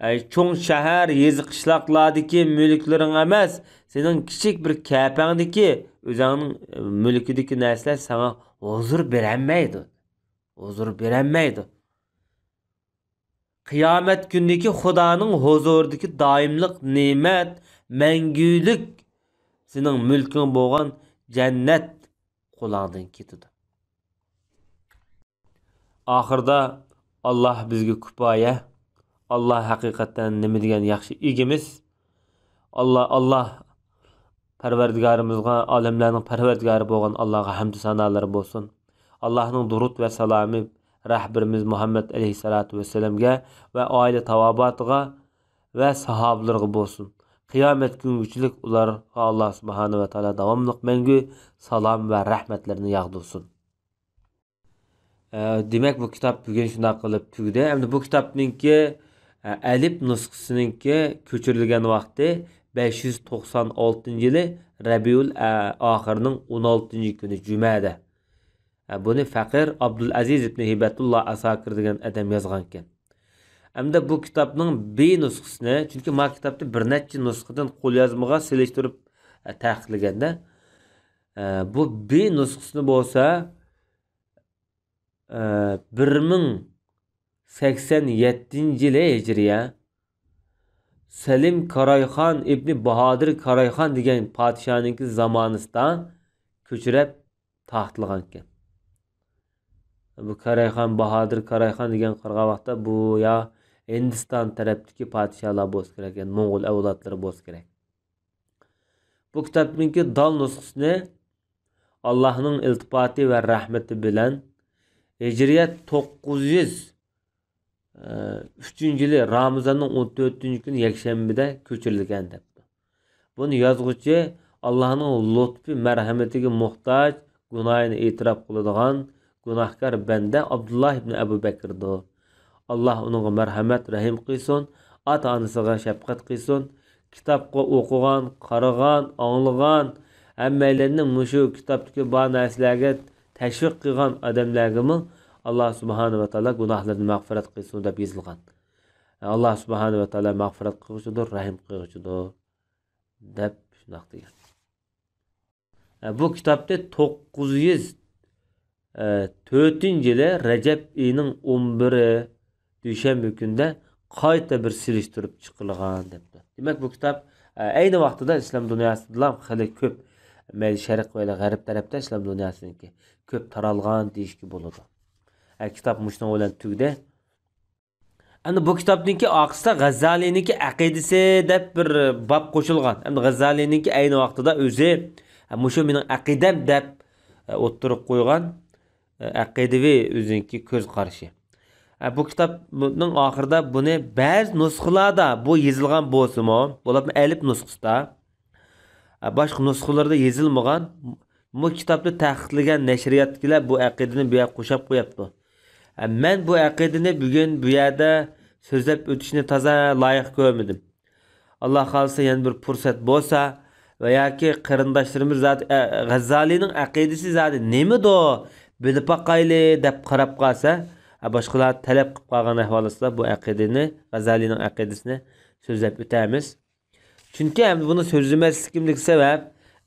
ئەي، چوڭ شەھەر، يېزا، قىشلاقلاردىكى مۈلۈكلىرىڭ ئەمەس، سېنىڭ كىچىك بىر كەپەڭدىكى، ئۆزۈڭنىڭ، ئە، مۈلكىدىكى نەرسىلەر ساڭا ھۇزۇر بېرەلمەيدۇ. ھۇزۇر بېرەلمەيدۇ. قىيامەت كۈنىدىكى خۇدانىڭ ھۇزۇرىدىكى دائىملىق نېمەت، مەڭگۈلۈك سېنىڭ مۈلكۈڭ بولغان جەننەت قولۇڭدىن كېتىدۇ. ئاخىرىدا، ئاللا بىزگە كۇپايە. ئاللا ھەقىقەتەن نېمە دېگەن ياخشى ئىگىمىز. ئاللا، ئاللا پەرۋەردىگارىمىزغا، ئالەملەرنىڭ پەرۋەردىگارى بولغان ئاللاغا ھەمدۇ سانالىرى بولسۇن. ئاللانىڭ دۇرۇت ۋە سالامى رەھبىرىمىز مۇھەممەد ئەلەيھىسسالاتۇ ۋەسسالامگە ۋە ئائىلە تاۋابىئاتىغا ۋە ساھابىلىرىغا بولسۇن. قىيامەت كۈنگىچىلىك ئۇلارغا ئاللا سۇبھانە ۋە تائالا داۋاملىق مەڭگۈ سالام ۋە رەھمەتلىرىنى ياغدۇرسۇن. ئە، دېمەك، بۇ كىتاب بۈگۈن شۇنداق قىلىپ تۈگىدى. ئەمدى بۇ كىتابنىڭكى، ئە، ئەلىپ نۇسخىسىنىڭكى كۆچۈرۈلگەن ۋاقتى بەش يۈز توقسان ئالتىنچى يىلى رەبىئۇل، ئە، ئاخىرنىڭ ئون ئالتىنچى كۈنى جۈمەدە. ئە، بۇنى فەقىر ئابدۇلئەزىز ئىبنى ھىبەتۇللا ئاساكىر دېگەن ئادەم يازغانىكەن. ئەمدى بۇ كىتابنىڭ بى نۇسخىسىنى، چۈنكى ما كىتابتا بىر نەچچە نۇسخىدىن قوليازمىغا سېلىشتۇرۇپ، ئە، تەھقىقلىگەندە، ئە، بۇ بى نۇسخىسىنى بولسا، ئە، بىر مىڭ سەكسەن يەتتىنچى يىلى ھىجرىيە، سەلىم كارايخان ئىبنى باھادىر كارايخان دېگەن پادىشاھنىڭكى زامانىسىدا كۆچۈرۈپ تارقىتىلغانىكەن. بۇ كارايخان، باھادىر كارايخان دېگەن قارىغان ۋاقىتتا، بۇ يا ھىندىستان تەرەپتىكى پادىشاھلار بولسا كېرەك، يەنى موڭغۇل ئەۋلادلىرى بولسا كېرەك. بۇ كىتابنىڭكى دال نۇسخىسىنى ئاللاھنىڭ ئىلتىپاتى ۋە رەھمىتى بىلەن ھىجرىيە توققۇز يۈز ئۈچىنچى يىلى رامىزاننىڭ ئون تۆتىنچى كۈنى يەكشەنبىدە كۆچۈرۈلگەن دەپتۇ. بۇنى يازغۇچى ئاللاھنىڭ لۇتپى مەرھەمىتىگە موھتاج، گۇناھىنى ئېتىراپ قىلىدىغان گۇناھكار بەندە ئابدۇللا ئىبنى ئەبۇ بەكىردۇر. ئاللا ئۇنىڭغا مەرھەمەت، رەھىم قىلسۇن، ئاتا-ئانىسىغا شەپقەت قىلسۇن. كىتابقا ئوقۇغان، قارىغان، ئاڭلىغان، ھەممەيلەننى مۇشۇ كىتابتىكى بار نەرسىلەرگە تەشۋىق قىلغان ئادەملەرگىمۇ ئاللا سۇبھانە ۋە تائالا گۇناھلىرىنى مەغپىرەت قىلسۇن دەپ يېزىلغان. ئاللا سۇبھانە ۋە تائالا مەغپىرەت قىلغۇچىدۇر، رەھىم قىلغۇچىدۇر دەپ شۇنداق دېگەن. بۇ كىتابنى توققۇز يۈز تۆتىنچى يىلى رەجەب ئېيىنىڭ ئون بىرى دۈشەنبە كۈنىدە قايتا بىر سېلىشتۇرۇپ چىقىرىلغان دەپتۇ. دېمەك، بۇ كىتاب، ئە، ئەينى ۋاقتىدا ئىسلام دۇنياسىدىلا خېلى كۆپ، مەيلى شەرق ۋە غەرب تەرەپتە ئىسلام دۇنياسىنىڭكى كۆپ تارالغان دېيىشكە بولىدۇ. ئە، كىتاب مۇشۇنىڭ بىلەن تۈگىدى. ئەمدى بۇ كىتابنىڭكى ئارقىسىدا غەززالىنىڭكى ئەقىدىسى دەپ بىر باب قوشۇلغان. ئەمدى غەززالىنىڭكى ئەينى ۋاقتىدا ئۆزى، مۇشۇ مېنىڭ ئەقىدەم دەپ، ئوتتۇرىغا قويغان، ئەقىدىۋى ئۆزىنىڭكى كۆز قارىشى. بۇ كىتابنىڭ ئاخىرىدا بۇنى بەزى نۇسخىلاردا بۇ يېزىلغان بولسىمۇ، بولۇپمۇ ئەلىپ نۇسخىسىدا، باشقا نۇسخىلىرىدا يېزىلمىغان، بۇ كىتابنى تەھقىقلىگەن نەشرىياتتىكىلەر بۇ ئەقىدىنى بۇ يەرگە قوشاپ قويۇپتۇ. مەن بۇ ئەقىدىنى بۈگۈن بۇ يەردە سۆزلەپ ئۆتۈشنى تازا لايىق كۆرمىدىم. ئاللا خالىسا يەنە بىر پۇرسەت بولسا ۋە ياكى قېرىنداشلىرىمىز زادى، ئە، غەززالىنىڭ ئەقىدىسى زادى نېمىدۇ؟ بىلىپ باقايلى دەپ قاراپ قالسا، ئە، باشقىلار تەلەپ قىلىپ قالغان ئەھۋال ئاستىدا بۇ ئەقىدىنى، غەززالىنىڭ ئەقىدىسىنى سۆزلەپ ئۆتەمىز. چۈنكى ئەمدى بۇنى سۆزلىمەسلىكىمدىكى سەۋەب،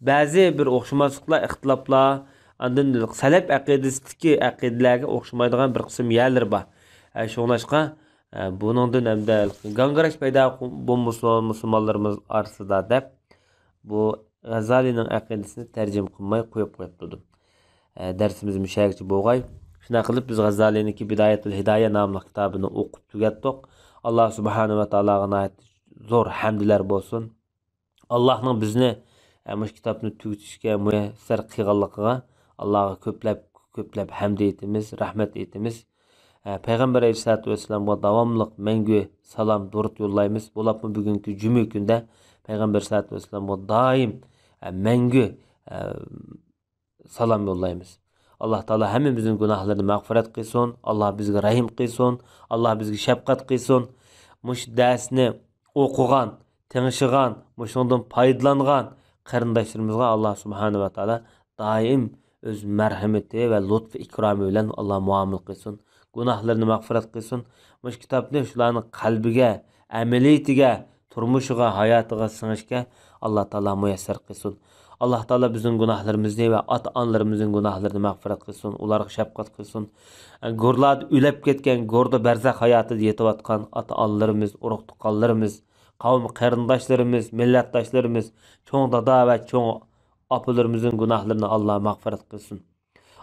بەزى بىر ئوخشىماسلىقلار، ئىختىلاپلار، ئاندىن سەلەپ ئەقىدىسىدىكى ئەقىدىلەرگە ئوخشىمايدىغان بىر قىسىم يەرلىرى بار. ئە، شۇڭلاشقا، ئە، بۇنىڭدىن ئەمدى گاڭگىراش پەيدا بولمىسۇن مۇسۇلمانلىرىمىز ئارىسىدا دەپ، بۇ غەززالىنىڭ ئەقىدىسىنى تەرجىمە قىلماي قويۇپ قويۇپ تۇردۇم. ئە، دەرسىمىز مۇشەگىچە بولغاي. شۇنداق قىلىپ، بىز غەززالىنىڭكى بىدايەتۇل ھىدايە ناملىق كىتابىنى ئوقۇپ تۈگەتتۇق. ئاللا سۇبھانە ۋە تائالاغا ناھايىتى زور ھەمدلەر بولسۇن. ئاللانىڭ بىزنى ئە، مۇشۇ كىتابنى تۈگىتىشكە مۇيەسسەر قىلغانلىقىغا ئاللاغا كۆپلەپ، كۆپلەپ ھەمد ئېيتىمىز، رەھمەت ئېيتىمىز. ئە، پەيغەمبەر ئەلەيھىسسالاتۇ ۋەسسالامغا داۋاملىق مەڭگۈ سالام، دۇرۇت يوللايمىز. بولۇپمۇ بۈگۈنكى جۈمە كۈندە پەيغەمبەر ئەلەيھىسسالاتۇ ۋەسسالامغا دائىم، ئە، مەڭگۈ، ئە، سالام يوللايمىز. ئاللا تائالا ھەممىمىزنىڭ گۇناھلىرىنى مەغپىرەت قىلسۇن، ئاللا بىزگە رەھىم قىلسۇن، ئاللا بىزگە شەپقەت قىلسۇن. مۇشۇ دەرسنى ئوقۇغان، تىڭشىغان، مۇشۇنىڭدىن پايدىلانغان قېرىنداشلىرىمىزغا ئاللا سۇبھانەھۇ ۋە تائالا دائىم ئۆز مەرھىمىتى ۋە لۇتپى ئىكرامى بىلەن ئاللا مۇئامىلە قىلسۇن. گۇناھلىرىنى مەغپىرەت قىلسۇن. مۇشۇ كىتابنى شۇلارنىڭ قەلبىگە، ئەمەلىيىتىگە، تۇرمۇشىغا، ھاياتىغا سىڭىشكە ئاللا تائالا مۇيەسسەر قىلسۇن. ئاللا تائالا بىزنىڭ گۇناھلىرىمىزنى ۋە ئاتا-ئانىلىرىمىزنىڭ گۇناھلىرىنى مەغپىرەت قىلسۇن، ئۇلارغا شەپقەت قىلسۇن. گورلاردا ئۆلۈپ كەتكەن، گوردا بەرزەخ ھاياتىدا يېتىۋاتقان ئاتا-ئانىلىرىمىز، ئۇرۇق-تۇغقانلىرىمىز، قەۋم قېرىنداشلىرىمىز، مىللەتداشلىرىمىز، چوڭ دادا ۋە چوڭ ئاپىلىرىمىزنىڭ گۇناھلىرىنى ئاللا مەغپىرەت قىلسۇن.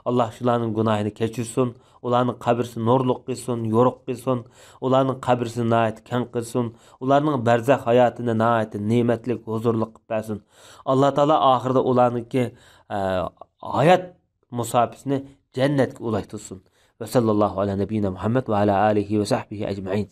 ئاللا شۇلارنىڭ گۇناھىنى كەچۈرسۇن، ئۇلارنىڭ قەبرىسىنى نۇرلۇق قىلسۇن، يورۇق قىلسۇن، ئۇلارنىڭ قەبرىسىنى ناھايىتى كەڭ قىلسۇن، ئۇلارنىڭ بەرزەخ ھاياتىنى ناھايىتى نېمەتلىك، ھۇزۇرلۇق قىلىپ بەرسۇن. ئاللا تائالا ئاخىرىدا ئۇلارنىڭكى، ئە، ھايات مۇساپىسىنى جەننەتكە ئۇلاشتۇرسۇن. ۋە ساللاللاھۇ ئەلا نەبىييىنا مۇھەممەد ۋە ئەلا ئالىھى ۋە سەھبىھى ئەجمەئىن.